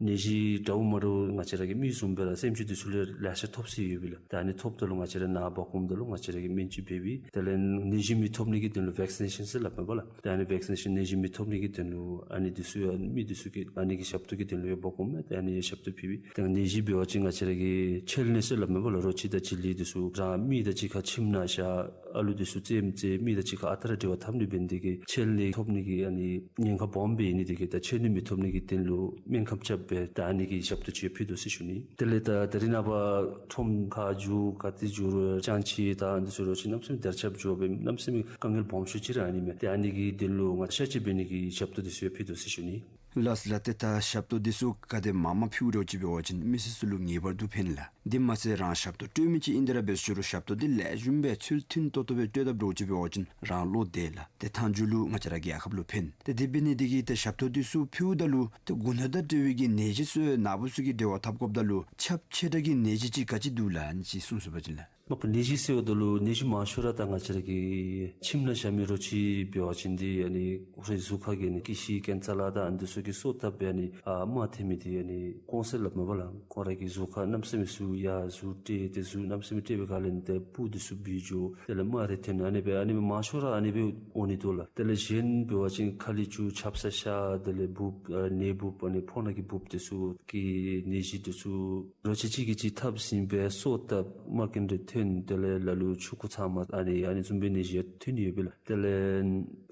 ནད་གཞི་འདྲཝ་མ་འདྲཝ་ང་བཅས་ར་གི་མི་བཟུམ་སྦེ་ར་སེམས་ཅན་འདི་ཚུ་ལས་ལེ་ཤ་ཐོབ་སྲོལ་ཡོད་པས་ལགས། ད་ཨ་ནི་ཐོབ་ད་ལུ་ང་བཅས་ར་ནཱ་འབག་འོངམ་ད་ལུ་ང་བཅས་ར་གིས་སྨན་བཅོས་འབད་བས། དེ་ལས་ནད་གཞི་མི་ཐོབ་ནི་གི་དོན་ལུ་ཝེག་སི་ནེ་ཤཱན་ཟེར་སླབ་མས་པ་ལགས། ད་ཨ་ནི་ཝེག་སི་ནེ་ཤཱན་ནད་གཞི་མི་ཐོབ་ནི་གི་དོན་ལུ་ཨ་ནི་འདི་ཚུ་ཡང་མི་འདི་ཚུ་གི་ཨ་ནི་གི་ཞབས་ཏོག་གི་དོན་ལུ་ཡང་འབག་འོངམ་མས། ད་ཨ་ནི་ཞབས་ཏོག་ཕུལ་བས། ད་ནད་གཞི་འབད་བ་ཅིན་ང་བཅས་ར་གི་ཁྱེར་ནད་ཟེར་སླབ་མས་པ་ལགས། རོ་ཁྱི་དང་བྱི་ལི་འདི་ཚུ་རང་མི་དང་གཅིག་ཁར་ཁྱིམ་ནང་བཞག་ཨ་ལུ་འདི་ཚུ་བཙེམ་བཙེ་མི་དང་གཅིག་ཁར་ཨ་རྟག་ར་འབྲེལ་བ་འཐབ་ནི་འབད་ནི་འདི་གིས་ཁྱེར་ནད་ཐོབ་ནི་གི་ཨ་ནི་ཉེན་ཁ་སྦོམ་སྦེ་ཨིན་ནི་འདི་གིས་ད་ཁྱེར་ནད་མི་ཐོབ་ནི་གི་དོན་ལུ་སྨན་ཁབ་རྐྱབ་སྦེ་ད་ཨ་ནི་གི་ཞབས་ཏོག་ཅིག་ཕུལ་དོ་ཟེར་ཞུ་ནི། དེ་ལས་ད་ད་རིས་ནངས་པ་ཁྲོམ་ཁར་འགྱོ་ག་ཏེ་འགྱོ་རུང་སྤྱང་ཀི་དང་འདི་ཚུ་རོ་ཁྱི་གནམ་མེད་ས་མེད་དར་ཁྱབ་འགྱོ་སྦེ་གནམ་མེད་ས་མེད་དཀའ་ངལ་སྦོམ་ཤོས་ཅིག་ར་ཨ་ནི་མས། ཏེ་ཨ་ནི་གི་དོན་ལུ་ང་ཤ་བཅད་འབད་ནི་གི་ཞབས་ཏོག་འདི་ཚུ་ཡང་ཕུལ་དོ་ཟེར་ཞུ་ནི། ལགས་ལགས། ཏེ་ད་ཞབས་ཏོག་འདི་ཚུ་ག་དེ་མང་མང་ཕུལཝ་འདྲཝ་ཅིག་འབད་བ་ཅིན་མི་སེར་ཚུ་ལུ་ངེས་པར་དུ་ཕན་ལགས། དེ་མ་ཚད་རང་ཞབས་ཏོག་སྤྲོད་མི་ཅིག་ཨིན་ཏེ་ར་འབད་ཞུ་རུང་ཞབས་ཏོག་འདི་ལེགས་ཤོམ་སྦེ་ཚུལ་མཐུན་ཏོག་ཏོ་སྦེ་སྤྲོད་དཔ་འདྲཝ་ཅིག་འབད་བ་ཅིན་རང་བློ་བདེ་ལགས། ཏེ་མཐའ་མཇུག་ལུ་ང་བཅས་ར་རྒྱལ་ཁབ་ལུ་ཕན། ཏེ་དེ་འབད་ནི་འདི་གིས་ཏེ་ཞབས་ཏོག་འདི་ཚུ་ཕུལཝ་ད་ལུ་ཏེ་རྒུ་ནོར་དང་འབྲེལ་བའི་གི་ནད་གཞི་ཚུ་ནཱ་བུ་ཚུ་གིས་འབྲེལ་བ་འཐབ་དགོཔ་ད་ལུ་ཁྱབ་ཆེ་དྲགས་ཀྱི་ནད་གཞི་ཅིག་ག་ཅི་འདུག་ལགས། ཨ་ནི་ཅིག་གསུང་ཟེར་བ་ཅིན་ལགས། མ་པ་ནད་གཞི་ཟེརཝ་ད་ལུ་ནད་གཞི་མང་ཤོས་ར་ད་ང་བཅས་ར་གི་ཁྱིམ་ནང་བཞག་མི་རོ་ཁྱི་འབད་བ་ཅིན་འདི་ཨ་ནི་ཁོ་རའི་གཟུགས་ཁར་གི་ཨ་ནི་ཀི་ཤི་ཀེན་ཙ་ལ་དང་ཨ་ནི་འདི་ཚུ་གི་གསོ་ཐབས་སྦེ་ཨ་ནི་ཨ་རྨ་འཐེན་མི་འདི་ཨ་ནི་ཀོང་ཟེར་སླབ་མས་པ་ལགས། ཁོ་ར་གི་གཟུགས་ཁར་གནམ་མེད་ས་མེད་ཟུག་ཡར་ཟུག་སྤྲད་དེ་ཟུག་གནམ་མེད་ས་མེད་སྤྲད་པའི་སྒང་ལས་ཏེ་སྤུ་འདི་ཚུ་བུད་འགྱོ། དེ་ལས་རྨ་རེ་འཐེན་ཨ་ནི་སྦེ་ཨ་ནི་སྦེ་མང་ཤོས་ར་ཨ་ནི་སྦེ་འོང་ནི་འདུག་ལགས། དེ་ལས་གཞན་འབད་བ་ཅིན་ཁ་ལས་ཆུ་ཆབ་གསང་ཤ་དེ་ལས་འབུཔ་ཨ་ནད་འབུཔ་ཨ་ནི་ཕོ་ནང་གི་འབུཔ་འདི་ཚུ་གི་ནད་གཞི་འདི་ཚུ་རོ་ཁྱི་གཅིག་གིས་གཅིག་འཐབ་ཟིན་སྦེ་གསོ་ཐབས་རྨ་རྐྱེན་རེ་འཐོན། དེ་ལས་ལ་ལུ་ཆུང་ཀུ་ཚབ་མ་ཨ་ནི་ཨ་ནི་བཟུམ་སྦེ་ནད་གཞི་ཡང་འཐོན་ཡོད་པས་ལགས། དེ་ལས་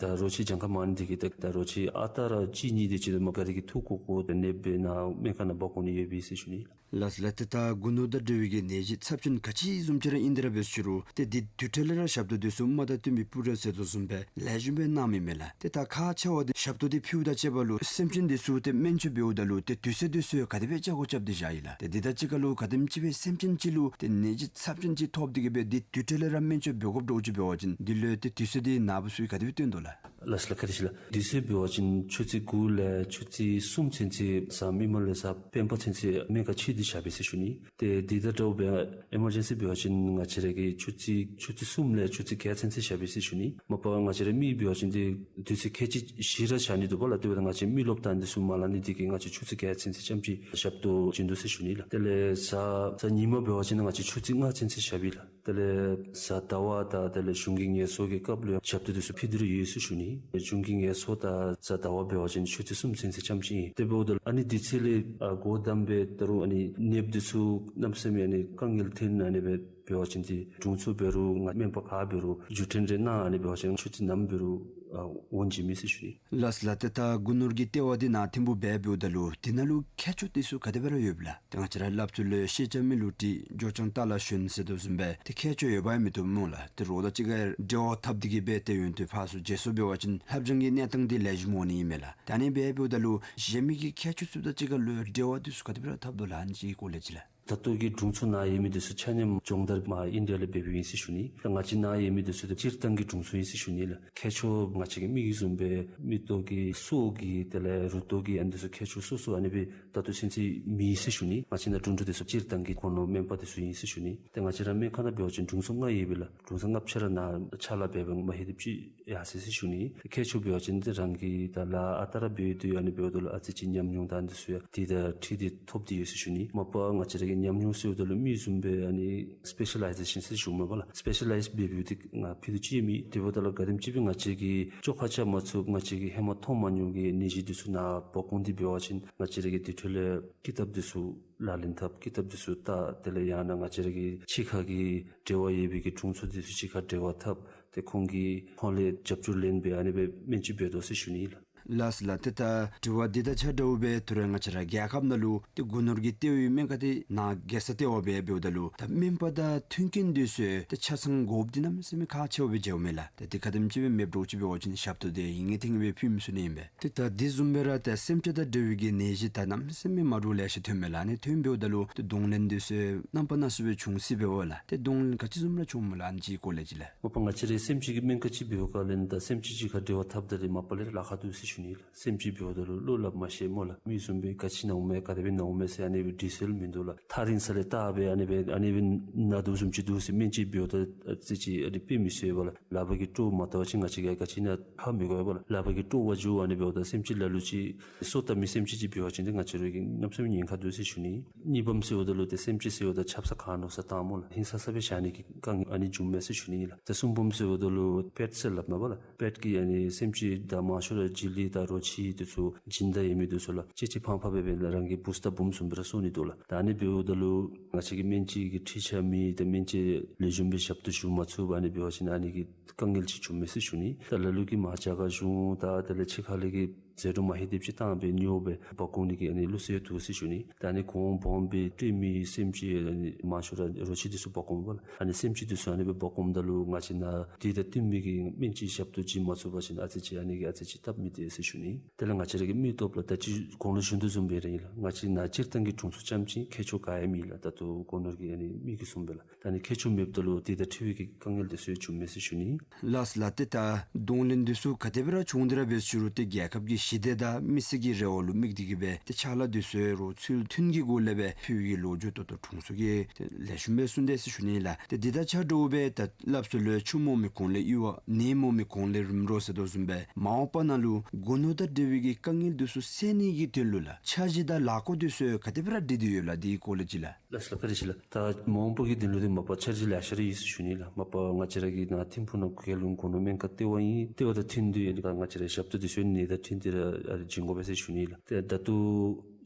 ད་རོ་ཁྱི་གྱངས་ཁ་མང་ནི་འདི་གིས་ད་ད་རོ་ཁྱི་ཨ་རྟག་ར་གཅིག་གཉིས་འདི་ཅིག་ད་མ་ག་ར་གིས་ཐུག་དགོ་དགོ་ད་ནདཔ་སྦེ་ནཱ་སྨན་ཁང་ནང་འབག་འོང་ནི་ཡོད་པས་ཟེར་ཞུ་ནི། ལགས་ལགས། ཏེ་ད་རྒུ་ནོར་དང་འབྲེལ་བའི་གི་ནད་གཞི་ཚབས་ཆེན་ག་ཅི་བཟུམ་ཅིག་ར་ཨིན་ཏེ་ར་འབད་ཞུ་རུང་ཏེ་འདི་དུས་ཐོག་ལས་ར་ཞབས་ཏོག་འདི་ཚུ་མ་དང་བསྟུན་པའི་སྤུ་ར་ཟེར་དོ་བཟུམ་སྦེ་ལེགས་ཤོམ་སྦེ་གནང་མི་མས་ལགས། ཏེ་ད་ཁག་ཆེ་བ་འདི་ཞབས་ཏོག་འདི་ཕུལཝ་དང་བཅས་པ་ལུ་སེམས་ཅན་འདི་ཚུ་ཏེ་སྨན་བཅོས་འབདཝ་ད་ལུ་ཏེ་དུས་ཚོད་འདི་ཚུ་ག་དེ་སྦེ་བཅའ་དགོཔ་རྐྱབ་སྟེ་བཞག་ཡི་ལགས། ཏེ་འདི་དང་གཅིག་ཁར་ལུ་ག་དེམ་ཅིག་སྦེ་སེམས་ཅན་ཅིག་ལུ་ཏེ་ནད་གཞི་ཚབས་ཆེན་ཅིག་ཐོབ་སྟེ་གི་སྦེ་འདི་དུས་ཐོག་ལས་ར་སྨན་བཅོས་འབད་དགོཔ་འདྲཝ་ཅིག་འབད་བ་ཅིན་འདི་ལུ་ཏེ་དུས་ཚོད་འདི་ནཱ་བུ་ཚུ་གིས་ག་དེ་སྦེ་སྟོན་དོ་ལགས། ལགས་ལགས། བཀའ་དྲིན་ཆེ་ལགས། དུས་ཚོད་འབད་བ་ཅིན་ཆུ་ཚོད་དགུ་ལས་ཆུ་ཚོད་གསུམ་ཚུན་ཚོད་གཟའ་མིག་དམར་ལས་གཟའ་སྤེན་པ་ཚུན་ཚོད་སྨན་ཁང་ཕྱེ་སྟེ་བཞག་པས་ཟེར་ཞུ་ནི། ཏེ་འདི་དང་འདྲཝ་སྦེ་ཨེ་མར་ཇེན་སི་འབད་བ་ཅིན་ང་བཅས་ར་གིས་ཆུ་ཚོད་ཆུ་ཚོད་གསུམ་ལས་ཆུ་ཚོད་བརྒྱད་ཚུན་ཚོད་བཞག་པས་ཟེར་ཞུ་ནི། མ་པ་ང་བཅས་ར་མི་འབད་བ་ཅིན་ཏེ་དུས་ཚོད་ཁལ་གཅིག་བཞི་ར་བཞག་ནི་འདུག་པ་ལགས། དེ་འབདཝ་ད་ང་བཅས་མི་རློབས་དང་འདི་ཚུ་མ་ལང་ནི་འདི་གིས་ང་བཅས་ཆུ་ཚོད་བརྒྱད་ཚུན་ཚོད་ཙམ་ཅིག་ཞབས་ཏོག་བྱིན་དོ་ཟེར་ཞུ་ནི་ལགས། དེ་ལས་གཟའ་གཟའ་ཉི་མ་འབད་བ་ཅིན་ང་བཅས་ཆུ་ཚོད་ལྔ་ཚུན་ཚོད་བཞག་པས་ལགས། དེ་ལས་གཟའ་ཟླ་བ་དང་དེ་ལས་གཞུང་གི་ངལ་གསོ་གི་སྐབས་ལུ་ཡང་ཞབས་ཏོག་འདི་ཚུ་ཕུལ་ཏེ་ར་ཡོད་ཟེར་ཞུ་ནི། གཞུང་གི་ངལ་གསོ་དང་གཟའ་ཟླ་བ་འབད་བ་ཅིན་ཆུ་ཚོད་གསུམ་ཚུན་ཚོད་ཙམ་ཅིག་ཨིན། དེ་འབདཝ་ད་ཨ་ནི་དུས་ཚོད་ལས་ཨ་འགོ་དང་པ་ད་རུང་ཨ་ནི་ནདཔ་འདི་ཚུ་གནམ་མེད་ས་མེད་ཨ་ནི་དཀའ་ངལ་འཐོན་ཨ་ནི་སྦེ་འབད་བ་ཅིན་ཏེ་དྲུང་འཚོ་འབད་རུང་ང་སྨན་པ་ག་འབད་རུང་བརྒྱུད་འཕྲིན་རེ་གནང་ཨ་ནི་འབད་བ་ཅིན་ཆུ་ཚོད་ནམ་འབད་རུང་ཨ་འོང་བྱིན་མས་ཟེར་ཞུ་ནི། ལགས་ལགས། ཏེ་ད་རྒུ་ནོར་གྱི་ལྟེ་བ་འདི་ནཱ་ཐིམ་ཕུག་སྦེ་འབདཝ་ད་ལུ་དེ་ནང་ལུ་མཁས་མཆོག་འདི་ཚུ་ག་དེ་སྦེ་ར་ཡོདཔ་ལགས། ཏེ་ང་བཅས་ར་སླབ་ཚུལ་ལུ་ཤེས་བྱ་མི་བསླུ་བྲིད་འབྱོར་བྱང་རྟ་ལ་ཞོན་ཟེར་དོ་བཟུམ་སྦེ་ཏེ་མཁས་མཆོག་ཡོདཔ་ཡང་མིན་འདུག་སྨོ་ལགས། ཏེ་རོགས་དང་གཅིག་ཁར་འབྲེལ་བ་འཐབ་སྟེ་གི་སྦེ་ཏེ་ཡོན་ཏན་ཕར་ཚུར་བརྗེ་སོར་འབད་བ་ཅིན་ལྷབ་སྦྱང་གི་གནས་སྟངས་འདི་ལེགས་ཤོམ་འོང་ནི་ཨིན་མས་ལགས། ད་ཨ་ནི་སྦེ་འབདཝ་ད་ལུ་གཞན་མི་གི་མཁས་མཆོག་ཚུ་དང་གཅིག་ཁར་ལུ་འབྲེལ་བ་འདི་ཚུ་ག་དེ་སྦེ་ར་འཐབ་དོ་ལགས། ཨ་ནི་ཅིག་གི་སྐོར་ལས་ཅིག་ལགས། ད་ལྟོ་གི་དྲུང་འཚོ་ནཱ་ཡོད་མི་འདི་ཚུ་ཆ་མཉམ་སྦྱོང་བརྡར་མར་ཨིན་ཌི་ཡ་ལས་འབད་འབདཝ་ཨིན་ཟེར་ཞུ་ནི། ད་ང་བཅས་ནཱ་ཡོད་མི་འདི་ཚུ་ད་སྤྱིར་བཏང་གི་དྲུང་འཚོ་ཨིན་ཟེར་ཞུ་ནི་ལགས། ཁྱད་ཆོས་ང་བཅས་ཀྱི་མི་གི་བཟུམ་སྦེ་མིག་ཏོ་གི་སོ་གི་དེ་ལས་རུ་ཏོག་གི་ཨ་ནི་འདི་ཚུ་ཁྱད་ཆོས་སོ་སོ་ཨ་ནི་སྦེ་ད་ལྟོ་ཚུན་ཚོད་མེད་ཟེར་ཞུ་ནི། ང་བཅས་ནཱ་དྲུང་འཚོ་འདི་ཚུ་སྤྱིར་བཏང་གི་སྒོ་ནོར་སྨན་པ་འདི་ཚུ་ཨིན་ཟེར་ཞུ་ནི། ཏེ་ང་བཅས་ར་སྨན་ཁང་ནང་འབད་བ་ཅིན་དྲུང་འཚོ་ལྔ་ཡོད་པས་ལགས། དྲུང་འཚོ་ལྔ་ཆ་ར་ནཱ་ཕྱག་ལཱ་འབད་འབདཝ་མ་ཧེ་དེ་ཅིག་ཡར་སོ་ཡི་ཟེར་ཞུ་ནི། ཁྱད་ཆོས་འབད་བ་ཅིན་ཏེ་རང་གིས་ད་ལཱ་ཨ་རྟག་ར་འབད་དེ་ཨ་ནི་འབདཝ་ད་ལུ་ཨ་ཙི་ཅིག་ཉམས་མྱོང་དང་འདི་ཚུ་ཡང་དེ་དང་འཁྲིལ་ཏེ་ཐོབ་སྟེ་ཡོད་ཟེར་ཞུ་ནི། མ་པ་ང་བཅས་ར་གི་ཉམས་མྱོང་ཟེརཝ་ད་ལུ་མི་བཟུམ་སྦེ་ཨ་ནི་སི་པེ་ཤ་ལའི་ཟེ་ཤཱན་ཟེར་ཞུཝ་མས་པ་ལགས། སི་པེ་ཤ་ལའིཛ་འབད་འབདཝ་འདི་ང་ཕུད་རྡོག་ཅིག་མེད། དེ་འབདཝ་ད་ལུ་ག་དེམ་ཅིག་སྦེ་ང་བཅས་ཀྱིས་བཅོ་ཁ་རྐྱབ་མ་ཚུགས་ང་བཅས་ཀྱིས་ཧེ་མ་མཐོང་མ་མྱོང་གི་ནད་གཞི་འདི་ཚུ་ནཱ་འབག་འོང་སྟེ་འབད་བ་ཅིན་ང་བཅས་ར་གིས་དེ་འཕྲོ་ལས་ཀི་ཏབ་འདི་ཚུ་ལག་ལེན་འཐབ། ཀི་ཏབ་འདི་ཚུ་བལྟ། དེ་ལས་ཡང་ན་ང་བཅས་ར་གི་ཕྱི་ཁ་གི་འབྲེལ་བ་ཡོད་པའི་གི་དྲུང་འཚོ་འདི་ཚུ་གཅིག་ཁར་འབྲེལ་བ་འཐབ། ཏེ་ཁོང་གིས་ཁོང་ལས་རྒྱབ་སྐྱོར་ལེན་སྦེ་ཨ་ནི་སྦེ་སྨན་བཅོས་འབད་དོ་ཟེར་ཞུ་ནི་ལགས། ལགས་སོ་ལགས། ཏེ་ད་དྲི་བ་འདི་དང་ཆ་འདྲཝ་སྦེ་ད་རུང་ང་བཅས་ར་རྒྱལ་ཁབ་ནང་ལུ་ཏེ་སྒོ་ནོར་གྱི་ལྟེ་བའི་སྨན་ཁང་འདི་ནཱ་རྒྱལ་ས་ལྟེ་བ་སྦེ་འབདཝ་ད་ལུ་ད་སྨན་པ་དང་མཐུན་རྐྱེན་འདི་ཚུ་ཏེ་ཆ་ཚང་དགོཔ་འདི་གནམ་མེད་ས་མེད་ཁག་ཆེཝ་སྦེ་མཇལཝ་མས་ལགས། ཏེ་དེ་ག་དེམ་ཅིག་སྦེ་མེདཔ་འདྲཝ་ཅིག་འབད་བ་ཅིན་ཞབས་ཏོག་འདི་ཨིན་ངེས་ཏེ་ཨིན་སྦེ་ཕུལ་མི་ཚུགས་ནི་ཨིན་པས། ཏེ་ད་འདི་བཟུམ་སྦེ་ར་ད་སེམས་ཅན་དང་འབྲེལ་བའི་གི་ནད་གཞི་ད་གནམ་མེད་ས་མེད་མ་འདྲཝ་ལེ་ཤ་ཐོནམ་མས་ལགས། ཨ་ནི་ཐོན་འབདཝ་ད་ལུ་ཏེ་གདོང་ལེན་འདི་ཚུ་རྣམ་པ་སྣ་ཚོགས་སྦེ་འབྱུང་སྲིད་པས་འོང་ལགས། ཏེ་གདོང་ལེན་ག་ཅི་བཟུམ་ར་འབྱུངམ་སྨོ་ལགས། ཨ་ནི་ཅིག་སྐོར་ལས་ཅིག་ལགས། མ་པ་ང་བཅས་རའི་སེམས་ཅན་གྱི་སྨན་ཁང་ཅིག་འབདཝ་ཁར་ལས་ད་སེམས་ཅན་ཅིག་ཁར་འབྲེལ་བ་འཐབ་ད་ལས་མ་པ་ལས་ར་ལཱ་ཁག་འདུག་ཟེར་ཞུ་ནི་ལགས། སེམས་ཅན་འབདཝ་ད་ལུ་བློ་སླབ་མ་ཤེས་སྨོ་ལགས། མི་བཟུམ་སྦེ་ག་ཅི་ནཝ་མས་ག་དེ་སྦེ་ནཝ་མས་ཟེར་ཨ་ནི་སྦེ་དྲི་སེལ་མིན་འདུག་ལགས། ཐག་རིང་ས་ལས་བལྟ་སྦེ་ཨ་ནི་སྦེ་ཨ་ནི་སྦེ་ན་དོ་བཟུམ་ཅིག་འདུག་ཟེར་སྨན་ཅིག་འབདཝ་ད་ཨ་ཙི་ཅིག་ཨ་ནི་དཔེ་མི་སྲིད་པས་ལགས། ལག་པ་གིས་དཀྲོག་མ་བལྟ་བ་ཅིན་ང་བཅས་ཀྱིས་ག་ཅི་ཨིན་ན་ཧ་མི་གོ་བས་ལགས། ལག་པ་གིས་དཀྲོག་པར་འགྱོ། ཨ་ནི་འབདཝ་ད་སེམས་ཅན་ལ་ལུ་ཅིག་གསོ་བཏབ་མི་སེམས་ཅན་ཅིག་འབད་བ་ཅིན་ཏེ་ང་བཅས་ར་གིས་གནམ་མེད་ས་མེད་ཉེན་ཁ་འདུག་ཟེར་ཞུ་ནི། གཉིས་པམ་ཟེརཝ་ད་ལུ་ཏེ་སེམས་ཅན་ཟེརཝ་ད་ཆབ་གསང་ག་ནོ་ས་བཏངམ་སྨོ་ལགས། ཧིང་སངས་ས་སྦེ་བཞག་ནི་གི་དཀའ་ངལ་ཨ་ནི་འབྱུངམ་མས་ཟེར་ཞུ་ནི་ལགས། ཏེ་གསུམ་པམ་ཟེརཝ་ད་ལུ་པེཊ་ཟེར་སླབ་མས་པ་ལགས། པེཊ་ཀྱིས་ཨ་ནི་སེམས་ཅན་དང་མང་ཤོས་ར་བྱི་ལི་དང་རོ་ཁྱི་འདི་ཚུ་སྦྱིན་བདག་ཡོད་མི་འདི་ཚུ་ལགས། གཅེས་གཅེས་ཕངས་ཕངས་སྦེ་སྦེ་རང་གི་བུཚ་དང་བུམོ་བཟུམ་སྦེ་ར་གསོ་ནི་འདུག་ལགས། ད་ཨ་ནི་འབདཝ་ད་ལུ་ང་བཅས་ཀྱི་སྨན་བཅོས་ཀྱི་འཕྲུལ་ཆས་མེད། ཏེ་སྨན་བཅོས་ལེགས་ཤོམ་སྦེ་ཞབས་ཏོག་ཞུ་མ་ཚུགས་པར་ཨ་ནི་འབད་བ་ཅིན་ཨ་ནི་གི་དཀའ་ངལ་ཅིག་འབྱུངམ་མས་ཟེར་ཞུ་ནི། ད་ལ་ལུ་གིས་མར་རྒྱ་གར་གཞུང་དང་དེ་ལས་ཕྱི་ཁ་ལས་ཀྱི་ཟད་འགྲོ་མ་ཧེ་དེ་ཅིག་བཏང་སྦེ་ཉོ་སྦེ་འབག་འོང་ནི་གི་ཨ་ནི་ལུགས་སྲོལ་འདུག་ཟེར་ཞུ་ནི། ད་ཨ་ནི་གོང་སྦོམ་སྦེ་སྤྲོད་མི་སེམས་ཅན་ཨ་ནི་མང་ཤོས་ར་རོ་ཁྱི་འདི་ཚུ་འབག་འོང་པ་ལགས། ཨ་ནི་སེམས་ཅན་འདི་ཚུ་ཨ་ནི་སྦེ་འབག་འོངམ་ད་ལུ་ང་བཅས་ནཱ་དེ་དང་བསྟུན་མི་གི་སྨན་བཅོས་ཞབས་ཏོག་བྱིན་མ་ཚུགས་པ་ཅིན་ཨ་ཙི་ཅིག་ཨ་ནི་གིས་ཨ་ཙི་ཅིག་སྟབས་མི་བདེ་ཟེར་ཞུ་ནི། དེ་ལས་ང་བཅས་ར་གི་མི་སྟོབས་ལགས། ད་ཅི་གོང་ལུ་ཞུ་དོ་བཟུམ་སྦེ་ར་ཨིན་ལགས། ང་བཅས་ནཱ་སྤྱིར་བཏང་གི་དྲུང་འཚོ་རྐྱངམ་ཅིག་ཁྱད་ཆོས་ག་ཡང་མེད་ལགས། ད་ལྟོ་སྒོ་ནོར་གྱི་ཨ་ནི་མི་གིས་གསུངམ་སྦེ་ལགས། ད་ཨ་ནི་ཁྱད་ཆོས་མེདཔ་ད་ལུ་དེ་དང་འཁྲིལ་བའི་གི་དཀའ་ངལ་འདི་ཚུ་འབྱུངམ་མས་ཟེར་ཞུ་ནི། ལགས་སོ་ལགས། ཏེ་ད་གདོང་ལེན་འདི་ཚུ་ག་དེ་སྦེ་ར་བྱུང་སྟེ་ར་འབད་ཟེར་ཞུ་རུང་ཏེ་རྒྱལ་ཁབ་ཀྱི་ཞི་བདེ་དང་མི་སེར་གྱི་རེ་བ་ལུ་དམིགས་ཏེ་གིས་སྦེ་ཏེ་ཕྱག་ལཱ་འདི་ཚུ་རོགས་ཚུལ་མཐུན་གྱི་སྒོ་ལས་སྦེ་ཕུལ་བའི་གི་ལོ་རྒྱུས་ད་ལྟོ་དྲུང་འཚོ་གིས་ཏེ་ལེགས་ཤོམ་སྦེ་གསུངས་དེས་ཟེར་ཞུ་ནི་ལགས། ཏེ་འདི་དང་ཆ་འདྲཝ་སྦེ་ད་སླབ་སྲོལ་ལུ་ཆུ་མོ་མི་གོང་ལས་ཡུར་བ་ནད་མོ་མི་གོང་ལས་རིམ་གྲོ་ཟེར་དོ་བཟུམ་སྦེ་མ་འོངས་པ་ནང་ལུ་སྒོ་ནོར་དང་འབྲེལ་བའི་གི་དཀའ་ངལ་འདི་ཚུ་སེལ་ནི་གི་དོན་ལུ་ལགས་འཆར་གཞི་དང་ལཱ་བཀོད་འདི་ཚུ་ག་དེ་སྦེ་ར་སྒྲིག་སྟེ་ཡོད་ལགས། དེའི་སྐོར་ལས་ཅིག་ལགས། ལགས་སོ་ལགས། བཀའ་དྲིན་ཆེ་ལགས། ད་མ་འོངས་པ་གི་དོན་ལུ་འདི་མ་པ་འཆར་གཞི་ལེ་ཤ་ར་ཡོད་ཟེར་ཞུ་ནི་ལགས། མ་པ་ང་བཅས་ར་གི་ནཱ་ཐིམ་ཕུག་ནང་རྒྱལ་ཡོངས་སྒོ་ནོར་སྨན་ཁང་ལྟེ་བ་ཨིན། ལྟེ་བ་དང་མཐུན་ཏེ་ཨ་ནི་ང་བཅས་ར་ཞབས་ཏོག་འདི་ཚུ་ནད་དང་མཐུན་ཏེ་ར་ཨ་ནི་བྱིན་དགོ་པས་ཟེར་ཞུ་ནི་ལགས། ཏེ་ད་ལྟོ་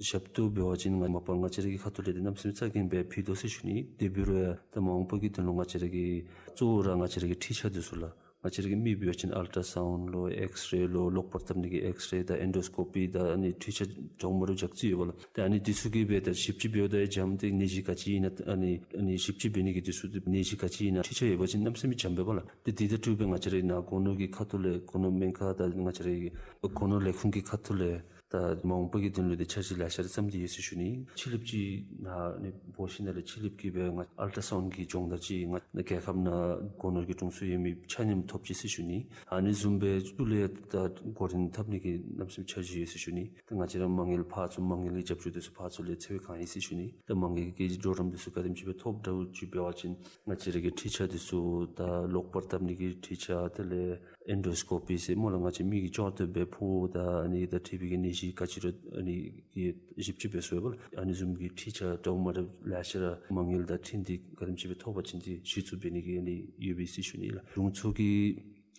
ཞབས་ཏོག་འབད་བ་ཅིན་ང་མ་པ་ང་བཅས་ར་གི་ཁ་ཐུག་ལས་འདི་གནམ་མེད་ས་མེད་རྩ་འགེངས་སྦེ་ཕུལ་དོ་ཟེར་ཞུ་ནི། དེ་འབད་རུང་ཡང་ད་མ་འོངས་པ་གི་དོན་ལུ་ང་བཅས་ར་གི་གཙོ་བོ་ར་ང་བཅས་ར་གི་འཕྲུལ་ཆས་འདི་ཚུ་ལགས། ང་བཅས་ར་གི་མི་འབད་བ་ཅིན་ཨལ་ཊ་སའུནཌ་ལོ་ཨེགསི་རེ་ལོ་གློག་པར་བཏབ་ནི་གི་ཨེགསི་རེ་དང་ཨེན་ཌོ་སི་ཀོ་པི་དང་ཨ་ནི་འཕྲུལ་ཆས་འདྲཝ་མ་འདྲཝ་རྐྱངམ་ཅིག་ཡོད་པ་ལགས། ཏེ་ཨ་ནི་འདི་ཚུ་གིས་སྦེ་ད་ཞིབ་དཔྱད་འབདཝ་ད་འཇམ་ཏེ་ནད་གཞི་ག་ཅི་ཨིན་ན་ཨ་ནི་ཨ་ནི་ཞིབ་དཔྱད་འབད་ནི་གི་འདི་ཚུ་ནད་གཞི་ག་ཅི་ཨིན་ན་འཕྲུལ་ཆས་ཡོད་པ་ཅིན་གནམ་མེད་ས་མེད་འཇམ་པས་པ་ལགས། ཏེ་དེ་དང་འཁྲིལ་སྦེ་ང་བཅས་ར་ནཱ་སྒོ་ནོར་གྱི་ཁ་ཐུག་ལས་སྒོ་ནོར་སྨན་ཁང་དང་ང་བཅས་ར་གི་སྒོ་ནོར་ལས་ཁུངས་ཀྱི་ཁ་ཐུག་ལས་ད་མ་འོངས་པ་གི་དོན་ལུ་འདི་འཆར་གཞི་ལེ་ཤ་ར་བརྩམས་ཏེ་ཡོད་ཟེར་ཞུ་ནི། ཕྱི་གླིངཔ་ཅིག་ནཱ་ཨ་ནི་འབོ་ཞིནམ་ལས་ཕྱི་གླིངཔ་གིས་སྦེ་ང་ཨལ་ཊ་སའུནཌ་གི་སྦྱོང་བརྡར་ཅིག་ང་རྒྱལ་ཁབ་ནང་སྒོ་ནོར་གྱི་དྲུང་འཚོ་ཡོད་མི་ཆ་མཉམ་ཐོབ་ཅི་ཟེར་ཞུ་ནི། ཨ་ནི་བཟུམ་སྦེ་ཏེ་ལས་ད་འགོ་འདྲེན་འཐབ་ནི་གི་གནམ་མེད་ས་མེད་འཆར་གཞི་ཡོད་ཟེར་ཞུ་ནི། ད་ང་བཅས་ར་མ་དངུལ་ཕར་ཚུར་མ་དངུལ་གྱི་རྒྱབ་སྐྱོར་འདི་ཚུ་ཕར་ཚུར་ལས་ཚེ་བའི་གང་ཡིན་ཟེར་ཞུ་ནི། ད་མ་དངུལ་གྱི་གྲོགས་རམ་འདི་ཚུ་ག་དེམ་ཅིག་སྦེ་ཐོབ་འདྲཝ་ཅིག་འབད་བ་ཅིན་ང་བཅས་ར་གི་འཕྲུལ་ཆས་འདི་ཚུ་ད་གློག་པར་བཏབ་ནི་གི་འཕྲུལ་ཆས་དེ་ལས་ཨེན་ཌོ་སི་ཀོ་པི་ཟེར་སྨོ་ལགས། ང་བཅས་མི་གི་ཅོར་དེ་སྦེ་ཕུ་དང་ཨ་ནི་དང་འཁྲིལ་བའི་གི་ནད་གཞི་ག་ཅི་ར་ཨ་ནི་གི་ཞིབ་དཔྱད་འབད་ས་ཡོད་པ་ལགས། ཨ་ནི་བཟུམ་གྱི་འཕྲུལ་ཆས་འདྲཝ་མ་འདྲཝ་ལེ་ཤ་ར་མ་དངུལ་དང་འཁྲིལ་ཏེ་ག་དེམ་ཅིག་སྦེ་ཐོབ་པ་ཅིན་ཏེ་གཞི་བཙུགས་འབད་ནི་གི་ཨ་ནི་ཡོད་པས་ཟེར་ཞུ་ནི་ལགས། དྲུང་འཚོ་གི་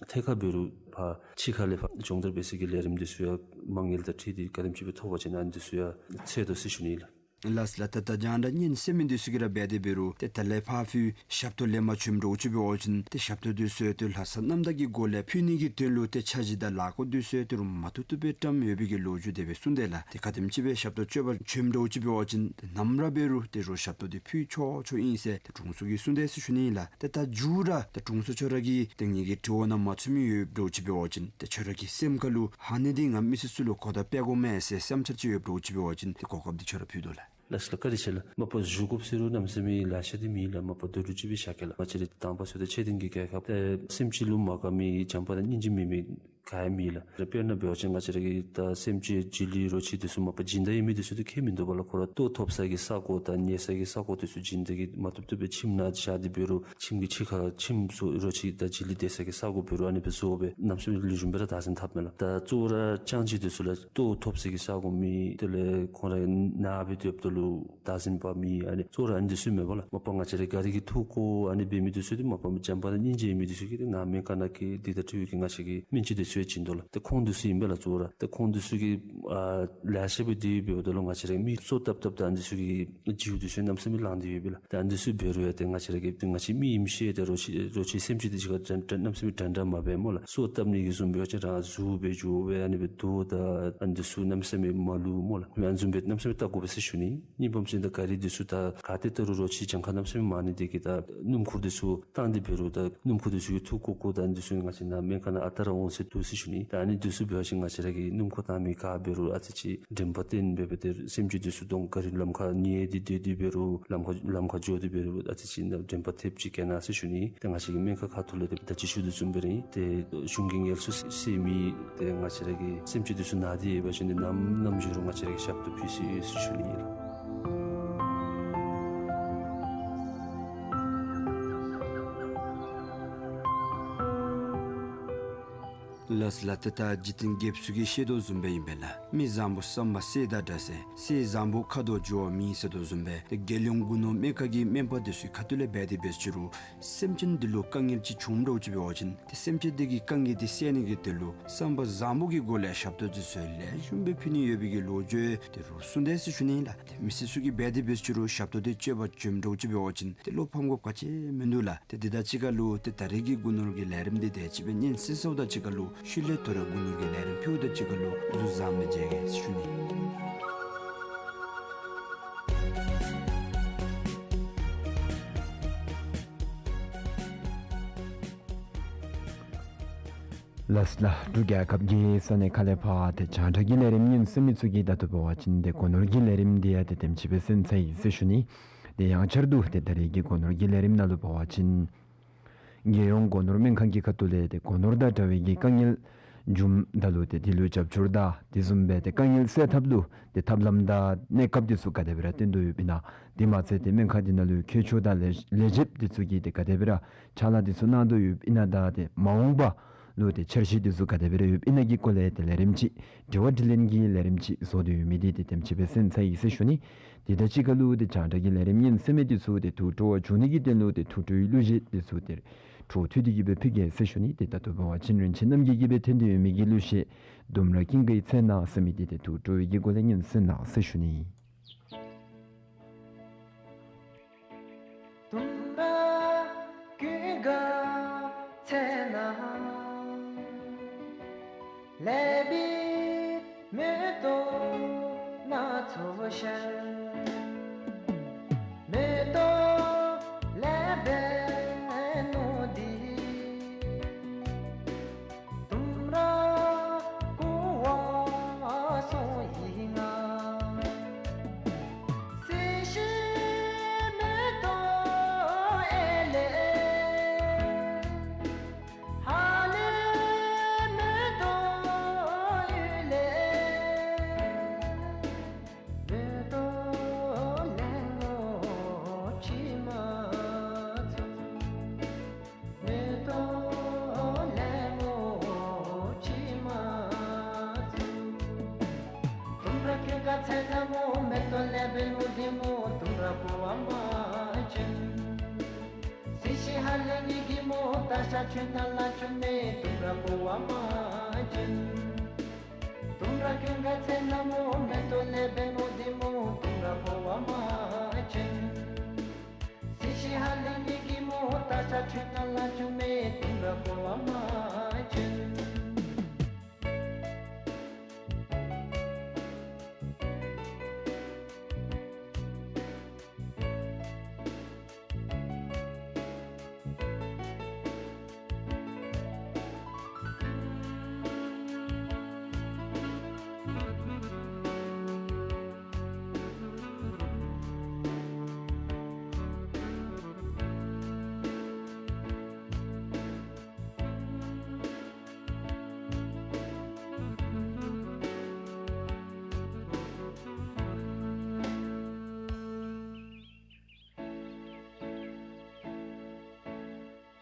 ཐད་ཁར་འབད་རུང་ཕར་ཕྱི་ཁ་ལས་ཕར་སྦྱོང་བརྡར་འབད་སའི་གི་ལས་རིམ་འདི་ཚུ་ཡང་མ་དངུལ་དང་འཁྲིལ་ཏེ་ག་དེམ་ཅིག་སྦེ་ཐོབ་པ་ཅིན་ཨ་ནི་འདི་ཚུ་ཡང་འཚོལ་དོ་ཟེར་ཞུ་ནི་ལགས། ལགས་ལགས། ད་ད་རྒྱང་བསྒྲགས་ཉན་གསན་མི་འདི་ཚུ་གིས་ར་འབད་དེ་འབད་རུང་ཏེ་ད་ལས་ཕར་ཕུལ་ཞབས་ཏོག་ལེན་པར་བྱོནམ་འདྲཝ་ཅིག་འབད་བ་ཅིན་ཏེ་ཞབས་ཏོག་འདི་ཚུ་ཏེ་ལྷག་བསམ་རྣམ་དག་གི་སྒོ་ལས་ཕུལ་ནི་གི་དོན་ལུ་ཏེ་འཆར་གཞི་དང་ལཱ་བཀོད་འདི་ཚུ་ཏེ་རུང་མ་ཐུག་ཐུག་སྦེ་བཀྲམ་ཡོད་པའི་གི་ལོ་རྒྱུས་དེ་སྦེ་གསུངས་དེས་ལགས། ཏེ་ག་དེམ་ཅིག་སྦེ་ཞབས་ཏོག་སྤྱོད་པར་བྱོནམ་འདྲཝ་ཅིག་འབད་བ་ཅིན་ཏེ་ནམ་ར་འབད་རུང་ཏེ་རོགས་ཞབས་ཏོག་འདི་ཕུལ་ཆོག་ཆོག་ཨིན་ཟེར་ཏེ་དྲུང་འཚོ་གིས་གསུངས་དེས་ཟེར་ཞུ་ནི་ལགས། ཏེ་ད་མཇུག་ར་ཏེ་དྲུང་འཚོ་ཁྱོད་ར་གི་ཏེ་ངེ་གི་དྲི་བ་ནང་མ་ཚུད་མི་ཡོདཔ་འདྲཝ་ཅིག་འབད་བ་ཅིན་ཏེ་ཁྱོད་ར་གི་སེམས་ཁ་ལུ་ཨ་ནི་འདི་ང་མི་སེར་ཚུ་ལུ་གོ་བརྡ་སྤེལ་དགོ་མས་ཟེར་བསམ་འཆར་ཅིག་ཡོདཔ་འདྲཝ་ཅིག་འབད་བ་ཅིན་ཏེ་གོ་སྐབས་འདི་ཁྱོད་ར་ཕུལ་དོ་ལགས། ལགས་ལགས། བཀའ་དྲིན་ཆེ་ལགས། མ་པ་ཞུ་དགོཔ་ཟེར་རུང་གནམ་མེད་ས་མེད་ལེ་ཤ་འདི་མེད་ལགས། མ་པ་མདོར་བསྡུས་ཅིག་སྦེ་བཤད་གེ་ལགས། ང་བཅས་ར་དང་པ་ཚུ་ད་ཆེ་ལྡན་གྱི་རྒྱལ་ཁབ་ཏེ་སེམས་ཅན་ལུ་མ་དགའ་མི་བྱམས་པ་དང་སྙིང་རྗེ་མེད་མི་ག་ཡང་མེད་ལགས། དཔེར་ན་འབད་བ་ཅིན་ང་བཅས་ར་གི་ད་སེམས་ཅན་བྱི་ལི་རོ་ཁྱི་འདི་ཚུ་མ་པ་སྦྱིན་བདག་ཡོད་མི་འདི་ཚུ་ཏེ་ཁྱད་མིན་འདུག་པ་ལགས། ཁོ་ར་ལྟོ་ཐོབ་ས་གི་ས་གོ་དང་ཉལ་ས་གི་ས་གོ་འདི་ཚུ་སྦྱིན་བདག་གིས་མ་བཏུབ་བཏུབ་སྦེ་ཁྱིམ་ནང་བཞག་སྟེ་འབད་རུང་ཁྱིམ་གྱི་ཕྱི་ཁར་ཁྱིམ་ཚུ་རོ་ཁྱི་དང་བྱི་ལི་སྡོད་ས་གི་ས་གོ་འབད་རུང་ཨ་ནི་སྦེ་བཟོ་སྦེ་གནམ་མེད་ས་མེད་ལེགས་ཤོམ་སྦེ་ར་བདག་འཛིན་འཐབ་མས་ལགས། ད་གཙོ་བོ་ར་སྤྱང་ཀི་འདི་ཚུ་ལགས། ལྟོ་ཐོབ་ས་གི་ས་གོ་མེད། དེ་ལས་ཁོང་ར་ནཱ་སྦེ་སྡོདཔ་ད་ལུ་བདག་འཛིན་པ་མེད། ཨ་ནི་གཙོ་བོ་ར་ཨ་ནི་འདི་ཚུ་མས་པ་ལགས། མ་པ་ང་བཅས་ར་ག་ར་གིས་ཐུགས་ཁུར་ཨ་ནི་འབད་མི་འདི་ཚུ་འདི་མ་པ་བྱམས་པ་དང་སྙིང་རྗེ་མེད་མི་འདི་ཚུ་གིས་ཏེ་ནཱ་སྨན་ཁང་ནང་གི་འདི་དང་འཁྲིལ་བའི་གི་ང་བཅས་ཀྱི་སྨན་བཅོས་འདི་ཚུ་ཡང་བྱིན་དོ་ལགས། ཏེ་ཁོང་འདི་ཚུ་ཨིན་པས་ལགས་གཙོ་བོ་ར། ཏེ་ཁོང་འདི་ཚུ་གིས་ཨ་ལེ་ཤ་སྦེ་འདི་འབདཝ་ད་ལུ་ང་བཅས་ར་མི་སོ་བཏབ་བཏབ་ད་ཨ་ནི་འདི་ཚུ་གི་རྒྱུ་འདི་ཚུ་གནམ་མེད་ས་མེད་ལང་སྟེ་ཡོད་པས་ལགས། ད་ཨ་ནི་འདི་ཚུ་འབད་རུང་ཡང་ཏེ་ང་བཅས་ར་གིས་ཏེ་ང་བཅས་མི་ཨིནམ་ཤེས་ཏེ་རོ་ཁྱི་རོ་ཁྱི་སེམས་ཅན་འདི་ཚུ་ག་འདྲ་འདྲ་གནམ་མེད་ས་མེད་འདྲ་འདྲ་མ་འབད་སྨོ་ལགས། སོ་བཏབ་ནི་གི་བཟུམ་འབད་བ་ཅིན་རང་གཟུགས་སྦེ་འགྱོ་སྦེ་ཨ་ནི་སྦེ་དོ་ད་ཨ་ནི་འདི་ཚུ་གནམ་མེད་ས་མེད་མ་བླུག་སྨོ་ལགས། ཨ་ནི་བཟུམ་སྦེ་གནམ་མེད་ས་མེད་བལྟ་དགོ་པས་ཟེར་ཞུ་ནི། གཉིས་པམ་ཅིག་ད་ག་ར་འདི་ཚུ་ད་ག་ཏེ་ལྟ་རུང་རོ་ཁྱི་གྱངས་ཁ་གནམ་མེད་ས་མེད་མང་ནི་འདི་གིས་ད་སྣུམ་འཁོར་འདི་ཚུ་བཏང་སྟེ་འབད་རུང་ད་སྣུམ་འཁོར་འདི་ཚུ་གིས་འཐུ་བཀོ་བཀོ་ད་ཨ་ནི་འདི་ཚུ་ང་བཅས་ནཱ་སྨན་ཁང་ནང་ཨ་རྟག་ར་འོང་ཟེར་འདུག་ཟེར་ཞུ་ནི། ད་ཨ་ནི་འདི་ཚུ་འབད་བ་ཅིན་ང་བཅས་ར་གིས་སྣུམ་འཁོར་བཏང་མི་ག་འབད་རུང་ཨ་ཙི་ཅིག་དྲན་པ་བསྟེན་འབད་སྦེ་ཏེ་སེམས་ཅན་འདི་ཚུ་གདོང་ག་ར་ལམ་ཁར་ཉལ་ཏེ་སྡོད་དེ་འབད་རུང་ལམ་ཁར་ལམ་ཁར་འགྱོ་སྟེ་འབད་རུང་ཨ་ཙི་ཅིག་ནཱ་དྲན་པ་ཐེབས་ཅིག་བསྐྱལ་གནང་ཟེར་ཞུ་ནི། ཏེ་ང་བཅས་ཀྱི་སྨན་ཁང་ཁ་ཐུག་ལས་ཏེ་ད་ཅི་ཞུ་དོ་བཟུམ་སྦེ་ར་ཨིན། ཏེ་གཞུང་གི་ངལ་གསོ་ཟེར་མི་ཏེ་ང་བཅས་ར་གི་སེམས་ཅན་འདི་ཚུ་ནཱ་འདི་ཡོད་པ་ཅིན་ཏེ་ནམ་ནམ་འགྱོ་རུང་ང་བཅས་ར་གིས་ཞབས་ཏོག་ཕུལ་སྲོལ་ཡོད་ཟེར་ཞུ་ནི་ཨིན། ལགས་ལགས། ཏེ་ད་འཇིག་རྟེན་རྒྱལཔོ་ཚུ་གིས་བཤད་དོ་བཟུམ་སྦེ་ཨིན་པས་ལགས། མི་བཟང་པོ་བསམ་པ་གསེར་དང་འདྲ་ཟེར། གསེར་བཟང་པོ་ཁ་དོག་འགྱུར་བ་མེད་ཟེར་དོ་བཟུམ་སྦེ་ཏེ་རྒྱལ་ཡོངས་རྒུ་ནོར་སྨན་ཁང་གི་སྨན་པ་འདི་ཚུ་ཁ་ཐུག་ལས་འབད་དེ་འབད་ཅི་རུང་སེམས་ཅན་འདི་ལུ་དཀའ་ངལ་ཅིག་བྱུངམ་འདྲཝ་ཅིག་འབད་བ་ཅིན་ཏེ་སེམས་ཅན་འདི་གི་དཀའ་ངལ་འདི་སེལ་ནི་གི་དོན་ལུ་བསམ་པ་བཟང་པོ་གི་སྒོ་ལས་ཞབས་ཏོག་འདི་ཚུ་ལེགས་ཤོམ་སྦེ་ཕུལ་ནི་ཡོད་པའི་གི་ལོ་རྒྱུས་འདི་རུང་གསུངས་དེས་ཟེར་ཞུ་ནི་ལགས། ཏེ་མི་སེར་ཚུ་གིས་འབད་དེ་འབད་ཅི་རུང་ཞབས་ཏོག་འདི་སྤྱོད་པ་འཇམ་འདྲཝ་ཅིག་འབད་བ་ཅིན་ཏེ་བློ་ཕམ་དགོཔ་ག་ཅི་མིན་འདུག་ལགས། ཏེ་དེ་དང་གཅིག་ཁར་ལུ་ཏེ་ད་རེས་ཀྱི་རྒུ་ནོར་གྱི་ལས་རིམ་འདི་དེ་ཅིག་སྦེ་སྙན་གསན་སོངམ་དང་གཅིག་ཁར་ལུ་ཤུལ་ལས་ད་རུང་རྒུ་ནོར་གྱི་ལས་རིམ་ཕུལཝ་དང་གཅིག་ཁར་ལུ་འཛུལ་བཟང་སྦེ་མཇལ་གེ་ཟེར་ཞུ་ནི། ལགས་ལགས། འབྲུག་རྒྱལ་ཁབ་ཀྱི་ས་གནས་ཁག་ལས་ཕར་ཏེ་རྒྱང་བསྒྲགས་ཀྱི་ལས་རིམ་སྙན་གསན་མི་ཚུ་གིས་ད་ལྟོ་འབད་བ་ཅིན་ཏེ་སྒོ་ནོར་གྱི་ལས་རིམ་འདི་ཡང་ཏེ་དེམ་ཅིག་སྦེ་གསན་ཚར་ཡི་ཟེར་ཞུ་ནི། ཏེ་ཡང་བསྐྱར་དུ་ཏེ་ད་རེས་ཀྱི་སྒོ་ནོར་གྱི་ལས་རིམ་ནང་ལུ་འབད་བ་ཅིན་རྒྱལ་ཡོངས་སྒོ་ནོར་སྨན་ཁང་གི་ཁ་ཐུག་ལས་ཏེ་སྒོ་ནོར་དང་འདྲ་བའི་གི་དཀའ་ངལ་འབྱུངམ་ད་ལུ་ཏེ་དེ་ལུ་རྒྱབ་སྐྱོར་དང་དེ་བཟུམ་སྦེ་ཏེ་དཀའ་ངལ་སེལ་ཐབས་ལུ་ཏེ་ཐབས་ལམ་དང་གནས་སྐབས་འདི་ཚུ་ག་དེ་སྦེ་ར་སྟོན་དོ་ཡོདཔ་ཨིན་ན། དེ་མ་ཚད་ཏེ་སྨན་ཁང་འདི་ནང་ལུ་མཁས་མཆོག་དང་ལས་ལས་བྱེདཔ་འདི་ཚུ་གིས་ཏེ་ག་དེ་སྦེ་ར་ཕྱག་ལཱ་འདི་ཚུ་གནང་དོ་ཡོདཔ་ཨིན་ན་དང་ཏེ་མ་འོངས་པ་ལུ་ཏེ་འཆར་གཞི་འདི་ཚུ་ག་དེ་སྦེ་ར་ཡོདཔ་ཨིན་ན་གི་སྐོར་ལས་ཏེ་ལས་རིམ་ཅིག་དྲི་བ་དྲིས་ལན་གྱི་ལས་རིམ་ཅིག་བཟོ་སྟེ་ཡོད་མི་འདི་ཏེ་དེམ་ཅིག་སྦེ་གསན་ཚར་ཡི་ཟེར་ཞུ་ནི། དེ་དང་གཅིག་ཁར་ལུ་ཏེ་རྒྱང་བསྒྲགས་ཀྱི་ལས་རིམ་སྙན་གསན་མི་འདི་ཚུ་ཏེ་ཐུགས་སྤྲོ་བ་བྱུང་ནི་གི་དོན་ལུ་ཏེ་ཐུགས་སྤྲོའི་གླུ་གཞས་འདི་ཚུ་ཏེ་འཕྲོ་མཐུད་དེ་གི་སྦེ་ཕུལ་གེ་ཟེར་ཞུ་ནི། ཏེ་ད་ལྟོ་འབད་བ་ཅིན་རིན་ཆེན་རྣམ་རྒྱལ་གྱིས་སྦེ་འཐེན་ཏེ་ཡོད་མི་གི་གླུ་གཞས་ལྡུམ་ར་ཀུན་དགའི་ཚལ་ན་ཟེར་མི་འདི་ཏེ་ཐུགས་སྤྲོ་བའི་གི་སྒོ་ལས་སྙན་གསན་གནང་ཟེར་ཞུ་ནི། ལྡུམ་ར་ཀུན་དགའ་ཚལ་ན། ལེགས་པའི་མེ་ཏོག་སྣ་ཚོགས་ཤར། མེ་ཏོག་ལེགས་པའི་སྣོད་འདི། ལྡུམ་ར་ཀུ་བ་སོང་ཡི་ང་། སྲིད་ཞིའི་མེ་ཏོག་ཨེ་ལེ། ཧ་ལས་མེ་ཏོག་ཡུལ་ལས། མེ་ཏོག་ལེན་ལོ་ཕྱི་མ་ཚུ། མེ་ཏོག་ལེན་ལོ་ཕྱི་མ་ཚུ། ལྡུམ་ར་ཀུན་དགའ་ཚལ་ན་མོ། མེ་ཏོག་ལེགས་པའི་སྣོད་འདི་མོ། ལྡུམ་ར་ཀུ་བ་མ་བྱོན། སྲིད་ཞི་ཧ་ལས་ཉིད་ཀྱི་མོ། ད་ཤ་ཆུ་ནང་ལ་ཆུ་མེ། ལྡུམ་ར་ཀུ་བ་མ་བྱོན། ལྡུམ་ར་ཀུན་དགའ་ཚལ་ན་མོ། མེ་ཏོག་ལེགས་པའི་སྣོད་འདི་མོ། ལྡུམ་ར་ཀུ་བ་མ་བྱོན། སྲིད་ཞི་ཧ་ལས་ཉིད་ཀྱི་མོ། ད་ཤ་ཆུ་ནང་ལ་ཆུ་མེ། ལྡུམ་ར་ཀུ་བ་མ་བྱོན།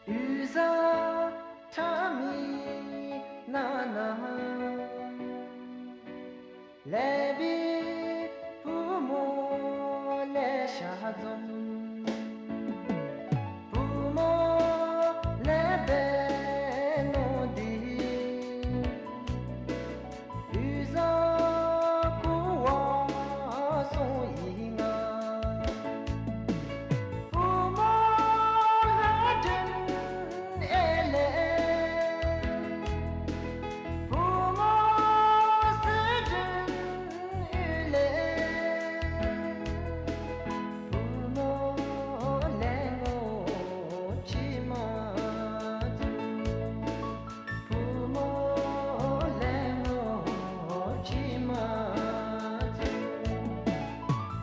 གཡུས་གཟར་ཁྲ་མིག་ནང་ན་ལེགས་པའི་བུ་མོ་ལེ་ཤ་འཛོམས། བུ་མོ་ལེགས་པའི་ནོར་འདི་གཡུས་གཟར་ཀུ་ཝང་སོང་ཡི་ང་། བུ་མོ་ལྷ་སྒྲོན་ཨེ་ལེགས། བུ་མོ་གསེར་སྒྲོན་ཨེ་ལེགས། བུ་མོ་ལེགས་ངོ་ཕྱི་མ་བུ་མོ་ལེགས་ངོ་ཕྱི་མ་བྱོན།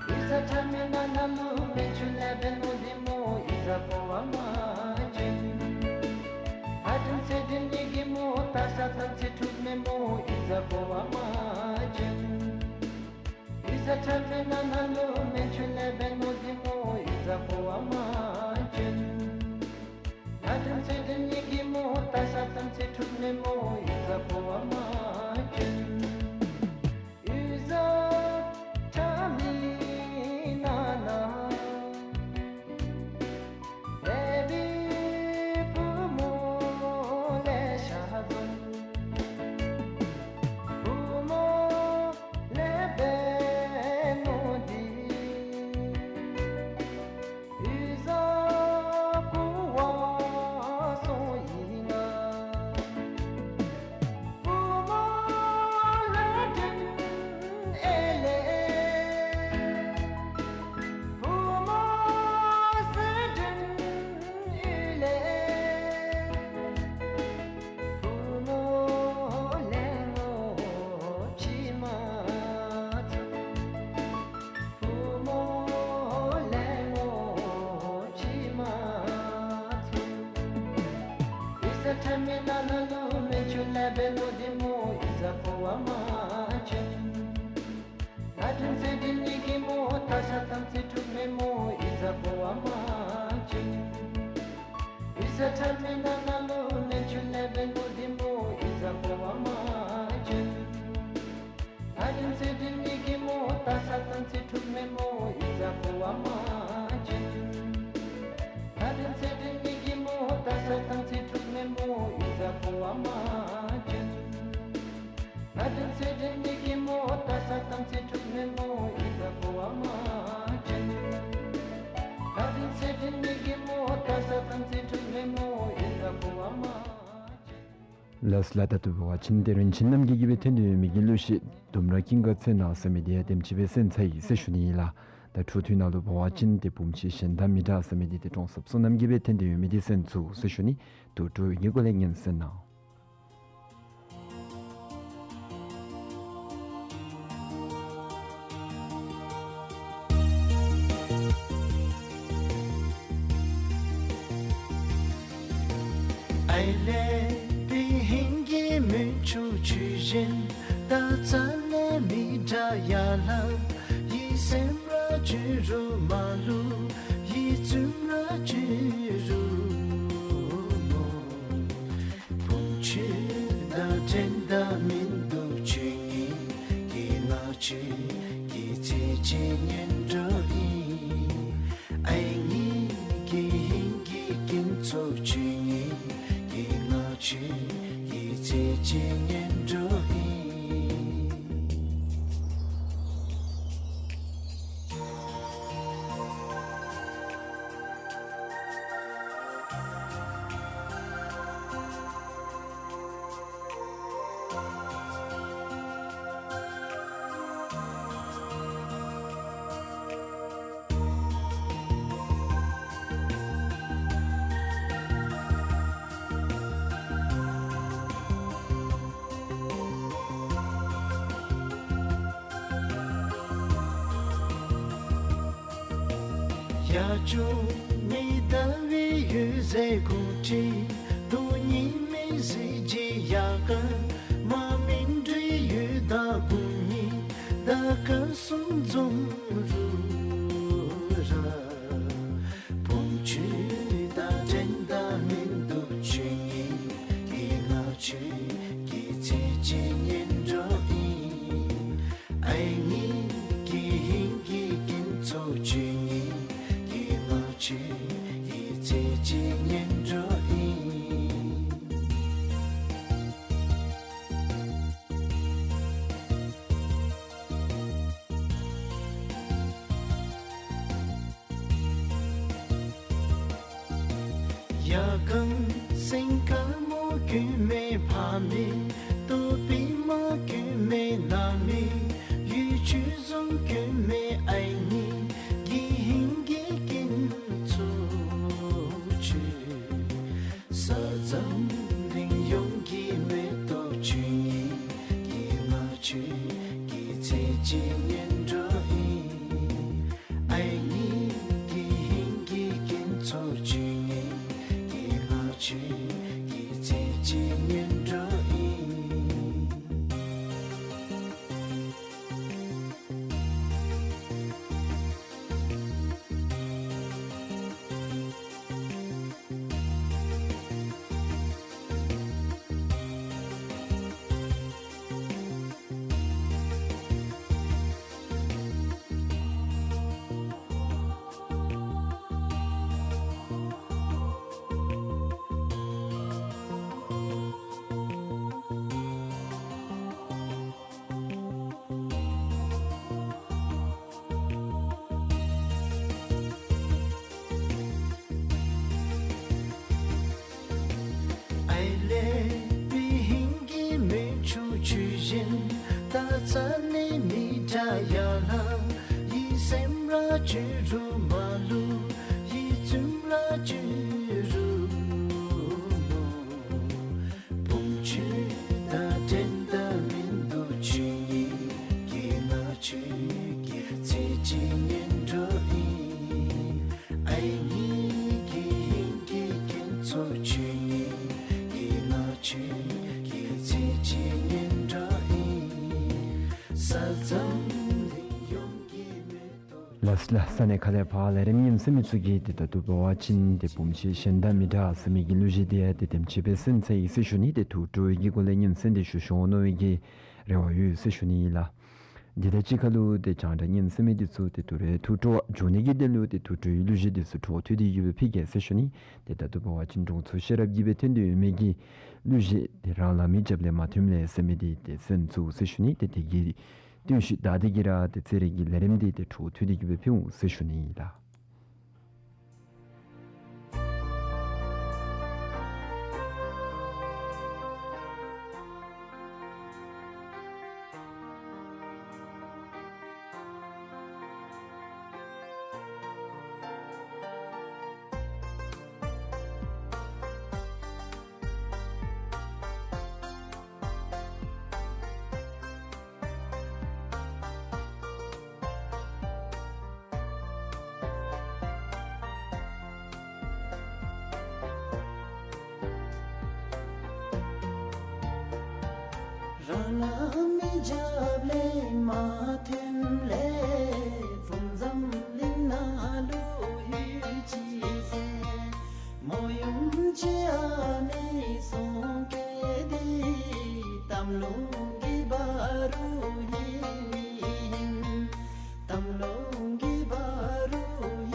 གཡུས་གཟར་ཁྲ་མིག་ནང་ན་ལུ་མེ་ཆུ་ལེགས་པའི་ནོར་འདི་མོ་གཡུས་གཟར་ཕོ་བ་མ་བྱོན། ལྷ་སྒྲོན་གསེར་སྒྲོན་གཉིས་ཀྱིས་མོ་བལྟ་ས་དམ་ཚིག་འཁྲུགས་མི་མོ་གཡུས་གཟར་ཕོ་བ་མ་བྱོན། གཡུས་གཟར་ཁྲ་མིག་ནང་ན་ལུ་མེ་ཆུ་ལེགས་པའི་ནོར་འདི་མོ་གཡུས་གཟར་ཕོ་བ་མ་བྱོན། ལྷ་སྒྲོན་གསེར་སྒྲོན་གཉིས་ཀྱིས་མོ་བལྟ་ས་དམ་ཚིག་འཁྲུགས་མི་མོ་གཡུས་གཟར་ཕོ་བ་མ་བྱོན། གཡུས་གཟར་ཁྲ་མིག་ནང་ན་ལེགས་པའི་བུ་མོ་ལེ་ཤ་འཛོམས། བུ་མོ་ལེགས་པའི་ནོར་འདི་གཡུས་གཟར་ཀུ་ཝང་སོང་ཡི་ང་། བུ་མོ་ལྷ་སྒྲོན་ཨེ་ལེགས། བུ་མོ་གསེར་སྒྲོན་ཨེ་ལེགས། བུ་མོ་ལེགས་ངོ་ཕྱི་མ་བྱོན། བུ་མོ་ལེགས་ངོ་ཕྱི་མ་བྱོན། གཡུས་གཟར་ཁྲ་མིག་ནང་ན་ལུ་མེ་ཆུ་ལེགས་པའི་ནོར་འདི་མོ་གཡུས་གཟར་ཕོ་བ་མ་བྱོན། ལྷ་སྒྲོན་གསེར་སྒྲོན་གཉིས་ཀྱིས་མོ་བལྟ་ས་དམ་ཚིག་འཁྲུགས་མི་མོ་གཡུས་གཟར་ཕོ་བ་མ་བྱོན། གཡུས་གཟར་ཁྲ་མིག་ནང་ན་ལུ་མེ་ཆུ་ལེགས་པའི་ནོར་འདི་མོ་གཡུས་གཟར་ཕོ་བ་མ་བྱོན། ལྷ་སྒྲོན་གསེར་སྒྲོན་གཉིས་ཀྱིས་མོ་བལྟ་ས་དམ་ཚིག་འཁྲུགས་མི་མོ་གཡུས་གཟར་ཕོ་བ་མ་བྱོན། ལྷ་སྒྲོན་གསེར་སྒྲོན་གཉིས་ཀྱིས་མོ་བལྟ་ས་དམ་ཚིག་འཁྲུགས་མི་མོ་གཡུས་གཟར་ཕོ་བ་མ་བྱོན། ལྷ་སྒྲོན་གསེར་སྒྲོན་གཉིས་ཀྱིས་མོ་བལྟ་ས་དམ་ཚིག་འཁྲུགས་མི་མོ་གཡུས་གཟར་ཕོ་བ་མ་བྱོན། ལྷ་སྒྲོན་གསེར་སྒྲོན་གཉིས་ཀྱིས་མོ་བལྟ་ས་དམ་ཚིག་འཁྲུགས་མི་མོ་གཡུས་གཟར་ཕོ་བ་མ་བྱོན། ལགས་སོ་ལགས། ད་ལྟོ་འབད་བ་ཅིན་ཏེ་རིན་ཆེན་རྣམ་རྒྱལ་གྱིས་སྦེ་འཐེན་ཏེ་ཡོད་མི་གི་གླུ་གཞས་ལྡུམ་ར་ཀུན་དགའ་ཚལ་ནང་ཟེར་མི་འདི་ཡང་དེམ་ཅིག་སྦེ་གསན་ཚར་ཡི་ཟེར་ཞུ་ནི་ཨིན་ལགས། ད་འཕྲོ་མཐུད་ནང་ལུ་འབད་བ་ཅིན་ཏེ་བུམོ་ཆེ་གཞན་དང་མི་འདྲ་ཟེར་མི་འདི་ཏེ་ཀྲོང་གསརཔ་བསོད་ནམས་ཀྱིས་སྦེ་འཐེན་ཏེ་ཡོད་མི་འདི་གསན་ཚུགས་ཟེར་ཞུ་ནི། དུར་ཁྲོད་ཀྱི་སྒོ་ལས་ཉན་གསན་གནང་། ཨའི་ལེ་པི་ཧིང་གི་མུན་ཆུ་ཆུ་བཞིན་ད་རྩ་ལས་མི་འདྲ་ཡ་ལ། ཡིད་སེམས་ར་ཅི་རུ་མ་ལུ་ཡིད་ཚིམ་ར་ཅི་རུ་མོ། བུམོ་ཁྱོད་དང་འགྲན་ཟླ་མིན་འདུག། ཁྱོད་ངེ་གི་ངག་ཆོས་ཀྱི་ཚིག་ཅིག་ཉན་འགྲོ་ཡི། ཨའི་ངེ་གི་ཧིང་གི་ཀུན་སློང་ཁྱོད་ངེ་གི་ངག་ཆོས་ཀྱི་ཚིག་ཅིག་ཉན་འགྲོ་ཡི། ཡ་ཅུང་མི་ད་བི་ཡུ་ཟེ་གུ་ཏི་དུ་ཉི་མི་ཟི་ཇི་ཡ་ཀ་མ་མིན་དྲི་ཡུ་ད་བུ་ཉི་ད་ཀ་སུང་འཛོམས་རུ་ར། བུམོ་ཁྱོད་དང་འགྲན་ཟླ་མིན་ ཚེ་གཅིག་གཉེན་གྲོགས་ཨིན། ཡ་གང་སེང་དཀར་མོ་གྱོན་མི་ཕ་མེས། ཏོ་པི་མ་གྱོན་མི་ནང་མི། ཡུལ་ཆུ་བཟུང་གྱོན་མི་ཨའི་གཉིས། གི་ཧིང་གི་རྒྱན་ཚོགས་ཁྱོད། ས་འཛམ་གླིང་ཡོངས་ཀྱི་མེ་ཏོག་ཁྱོད་ཨིན། གི་ང་ཁྱོད་ཀྱི་ཚེ་གཅིག་གཉེན་གྲོགས་ཨིན། ཨའི་གཉིས་ཀྱི་ཧིང་གི་རྒྱན་ཚོགས་ཁྱོད་ཨིན། གི་ང་ཁྱོད་ཀྱི་ཚེ་གཅིག་གཉེན་གྲོགས་ཨིན། ཨའི་ལེ་པི་ཧིང་གི་མེ་ཆུ་ཆུ་བཞིན། ད་ཚ་ནི་མི་འདྲ་ཡ་ལ། ཡི་སེམས་ར་ཅི་རུ་མ་ལུ། ཡི་ཙུམ་ར་ཅི་རུ་མོ། བུམ་ཆུ་དང་འགྲན་ཟླ་མིན་འདུག་ཁྱོད་ཨིན། གི་ང་ཁྱོད་ཀྱི་ཚེ་གཅིག་གཉེན་གྲོགས་ཨིན། ཨའི་གཉིས་ཀྱི་ཧིང་གི་རྒྱན་ཚོགས་ཁྱོད་ཨིན། གི་ང་ཁྱོད་ཀྱི་ཚེ་གཅིག་གཉེན་གྲོགས་ཨིན། ས་འཛམ་གླིང་ཡོངས་ཀྱི་མེ་ཏོག། ལགས་ལགས། ས་གནས་ཁག་ལས་ཕར་ལས་རིམ་ཉན་གསན་མི་ཚུ་གིས་ཏེ་ད་ལྟོ་འབད་བ་ཅིན་ཏེ་བུམ་ཆུ་གཞན་དང་མི་འདྲ་ཟེར་མི་གི་གླུ་གཞས་འདི་ཡང་ཏེ་དེམ་ཅིག་སྦེ་གསན་ཚར་ཡི་ཟེར་ཞུ་ནི། ཏེ་ཐུགས་སྤྲོ་བའི་གི་སྒོ་ལས་ཉན་གསན་ཏེ་ཞུ་ཤོང་ནི་གི་རེ་བ་ཡོད་ཟེར་ཞུ་ནི་ཨིན་ལགས། འདི་དང་གཅིག་ཁར་ལུ་ཏེ་རྒྱང་བསྒྲགས་ཉན་གསན་མི་འདི་ཚུ་ཏེ་ཐུགས་རེ་ཐུགས་སྤྲོ་བ་འཇུག་ནི་གི་དོན་ལུ་ཏེ་ཐུགས་སྤྲོའི་གླུ་གཞས་འདི་ཚུ་འཕྲོ་མཐུད་དེ་གི་སྦེ་ཕུལ་གེ་ཟེར་ཞུ་ནི། ཏེ་ད་ལྟོ་འབད་བ་ཅིན་དྲུང་འཚོ་ཤེས་རབ་ཀྱིས་སྦེ་འཐེན་ཏེ་ཡོད་མི་གི་གླུ་གཞས་ཏེ་རང་ལ་མི་རྒྱབ་ལས་མ་ཐོནམ་ལས་ཟེར་མི་འདི་ཏེ་གསན་ཚུགས་ཟེར་ཞུ་ནི། ཏེ་དེ་གི་བརྟུལ་ཞུགས་ད་འདི་གིས་ར་ཏེ་ཚེ་རིང་གི་ལས་རིམ་འདི་ཏེ་འཕྲོ་མཐུད་དེ་གི་སྦེ་ཕུལ་འོང་ཟེར་ཞུ་ནི་ཨིན་ལགས། རང་ལ་མི་རྒྱབ་ལས་མ་ཐོནམ་ལས་བུམ་འཛམ་གླིང་ནང་ལུ་ཡུལ་ཅིག་ཟེར། མོ་ཡུམ་ཅིག་ཨ་ནི་སོང་སྟེ་འདི་གཏམ་རླུང་གི་བར་རུ་ཨིན་མི་ཨིན། གཏམ་རླུང་གི་བར་རུ་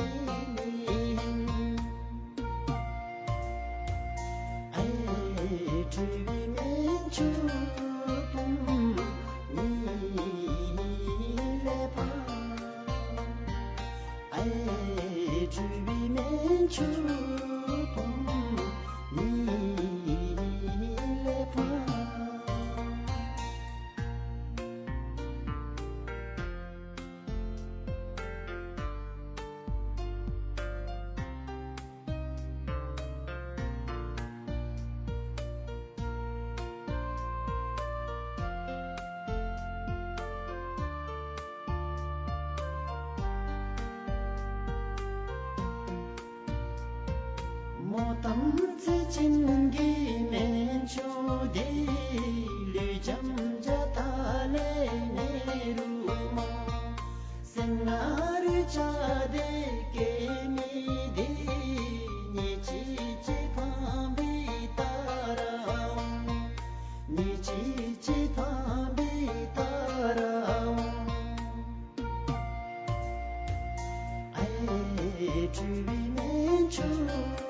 ཨིན་མི་ཨིན། ཨའི་ཁྲུས་པའི་མེ་ཆུ་བུམ་གཉིས་ལས་ཕར། ཨའི་ཁྲུས་པའི་མེ་ཆུ་བུམ་གཉིས་ལས་ཕར། མོ་དམ་ཚིག་ཅན་གྱི་སྨན་ཆུ་འདི་ལུས་འཇམ་བྱ་ད་ལས་མེད་རུང་མ། སེམས་ནང་རུ་བཅའ་སྟེ་སྐྱེ་མི་འདི་ཉིན་གཅིག་གཅིག་ཕངས་པའི་ལྟར་འོང་། ཉིན་གཅིག་གཅིག་ཕངས་པའི་ལྟར་འོང་། ཨའི་ཁྲུས་པའི་སྨན་ཆུ།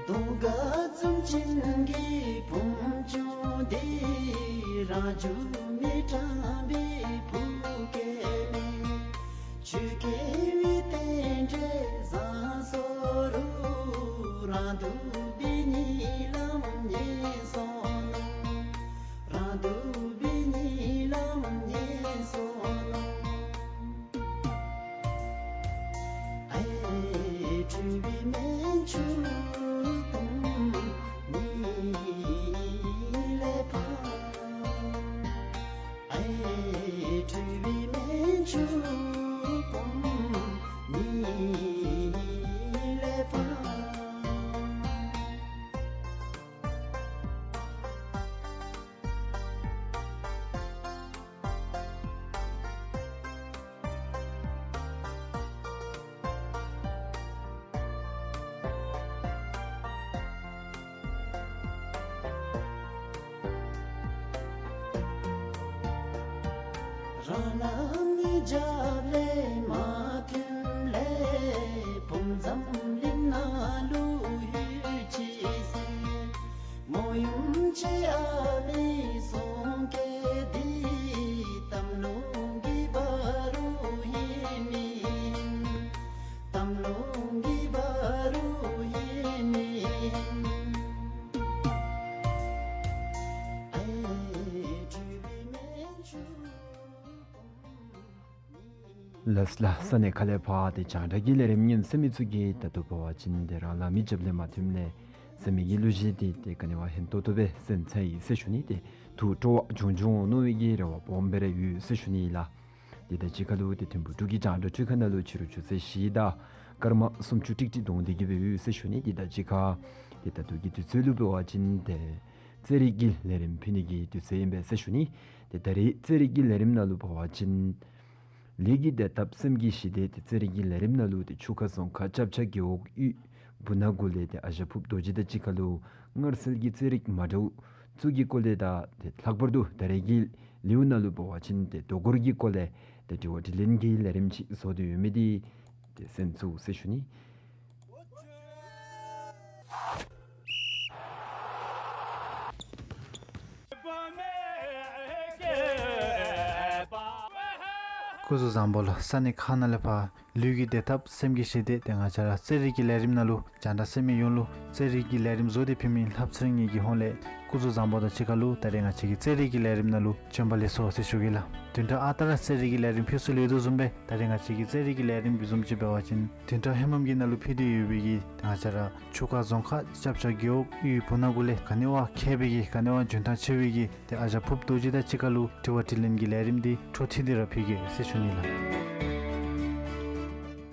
གདོང་དཀར་འཛུམ་ཅན་གྱི་བུམོ་ཆུང་འདི། རང་བྱུང་མི་དྲང་པའི་བུ་སྐྱེས་མས། ཆོས་སྐྱེས་པའི་རྟེན་འབྲེལ་བཟང་སོང་རུང་། རང་སྡུག་པའི་གཉིད་ལམ་ཉེན་སོང་ནུག། རང་སྡུག་པའི་གཉིད་ལམ་ཉེན་སོང་ནུག། ཨའི་ཁྲོས་པའི་སྨན་ཆུང་བུམོ་གཉིད་ལས་ཕངས། ཨའི་ཁྲོས་པའི་སྨན་ཆུང་བུམོ་གཉིད་ལས་ཕངས། རང་རང་གི་རྒྱབ་ལས་མ་ཐོན་ལས། བུམོ་འཛམ་གླིང་ནང་ལུ་ཡོད་ཅི་ཟེར། མོ་ཡུམ་ཆེ་ཨ་མའི་གསུང་སྐད་འདི། གཏམ་རླུང་གི་བ་རུ་ཡེ་མི་ཡེ། གཏམ་རླུང་གི་བ་རུ་ཡེ་མི་ཡེ། ཨའི་ཁྲོས་པའི་སྨན་ཆུང་བུམོ་གཉིད། ལགས་ལགས། ས་གནས་ཁ་ལས་ཕར་ཏེ་རྒྱང་བསྒྲགས་ཀྱི་ལས་རིམ་ཉན་གསན་མི་ཚུ་གིས་ད་ལྟོ་འབད་བ་ཅིན་ཏེ་རང་ལུ་མི་རྒྱབ་ལས་མ་ཐོནམ་ལས་གསན་མི་གི་ལོ་རྒྱུས་འདི་ཏེ་ག་ནི་བ་ཧན་ཏོང་ཏོ་སྦེ་གསན་ཚར་ཡི་ཟེར་ཞུ་ནི། ཏེ་དུས་སྤྲོ་བ་བྱུང་བྱུང་མནོ་བའི་གི་རེ་བ་སྦོམ་སྦེ་ར་ཡོད་ཟེར་ཞུ་ནི་ལགས། དེ་དང་གཅིག་ཁར་ལུ་ཏེ་ཐིམ་ཕུག་འབྲུག་གི་རྒྱང་བསྒྲགས་འཕྲུལ་ཁང་ནང་ལུ་ཕྱི་རུ་ཆུ་ཚོད་བཞི་དང་སྐར་མ་སུམ་ཅུ་ཀྲིག་ཀྲི་སྡོད་དེ་གི་སྦེ་ཡོད་ཟེར་ཞུ་ནི། དེ་དང་གཅིག་ཁར་ཏེ་ད་ལྟོ་གི་དུས་ཚོད་ལུ་འབད་བ་ཅིན་ཏེ་རྩེད་རིགས་ཀྱི་ལས་རིམ་ཕུལ་ནི་གི་དུས་ཚོད་ཨིན་པས་ཟེར་ཞུ་ནི། ཏེ་ད་རེས་རྩེད་རིགས་ཀྱི་ལས་རིམ་ནང་ལུ་འབད་བ་ཅིན་ལས་ཀྱི་བདེ་ཐབས་སེམས་ཀྱི་ཞི་བདེ། ཏེ་རྩེད་རིགས་ཀྱི་ལས་རིམ་ནང་ལུ་ཏེ་ཆུ་ཁ་རྫོང་ཁག་ཅབ་ཆ་རྒེད་འོག་གཡུས་བུ་ན་གུ་ལས་ཏེ་ཨ་ཞང་ཕུབ་རྡོ་རྗེ་དང་གཅིག་ཁར་ལུ་སྔར་སྲོལ་གྱི་རྩེད་རིགས་མ་འདྲཝ་ཚུ་གི་སྐོར་ལས་དང་ཏེ་ལྷག་པར་དུ་ད་རེས་ཀྱི་ལེའུ་ནང་ལུ་འབད་བ་ཅིན་ཏེ་རྡོ་སྐོར་གྱི་སྐོར་ལས་ཏེ་དྲི་བ་དྲིས་ལན་གྱི་ལས་རིམ་ཅིག་བཟོ་སྟེ་ཡོད་མི་འདི་ཏེ་གསན་ཚུགས་ཟེར་ཞུ་ནི། སྐུ་གཟུགས་བཟང་པོ་ལགས། ས་གནས་ཁག་ནང་ལས་ཕར་ལུས་ཀྱི་བདེ་ཐབས་སེམས་ཀྱི་ཞི་བདེ། ཏེ་ང་བཅས་ར་རྩེད་རིགས་ཀྱི་ལས་རིམ་ནང་ལུ་རྒྱང་བསྒྲགས་གསན་མི་ཡོངས་ལུ་རྩེད་རིགས་ཀྱི་ལས་རིམ་བཟོ་སྟེ་ཕུལ་མི་ལྷ་ཚེ་རིང་ངེ་གི་ཧོངས་ལས་སྐུ་གཟུགས་བཟང་པོ་དང་གཅིག་ཁར་ལུ་ད་རེས་ང་བཅས་ཀྱི་རྩེད་རིགས་ཀྱི་ལས་རིམ་ནང་ལུ་བྱོན་པ་ལེགས་སོ་ཟེར་ཞུ་གེ་ལགས། བདུན་ཕྲག་ཨ་རྟག་ར་རྩེད་རིགས་ཀྱི་ལས་རིམ་ཕུལ་སྲོལ་ཡོད་དོ་བཟུམ་སྦེ་ད་རེས་ང་བཅས་ཀྱི་རྩེད་རིགས་ཀྱི་ལས་རིམ་བཟུམ་ཅིག་འབད་བ་ཅིན་བདུན་ཕྲག་ཧེ་མམ་གྱི་ནང་ལུ་ཕུལ་ཏེ་ཡོད་པའི་གི་ང་བཅས་ར་ཆུ་ཁ་རྫོང་ཁག་ཅབ་ཆ་རྒེད་འོག་གཡུས་བུ་ན་གུ་ལས་ག་ནི་བ་མཁས་པའི་གི་ག་ནི་བ་འཇོན་ཐང་ཆེ་བའི་གི་ཏེ་ཨ་ཞང་ཕུབ་རྡོ་རྗེ་དང་གཅིག་ཁར་ལུ་དྲི་བ་དྲིས་ལན་གྱི་ལས་རིམ་འདི་འཕྲོ་མཐུད་དེ་ར་ཕུལ་གེ་ཟེར་ཞུ་ནི་ལགས།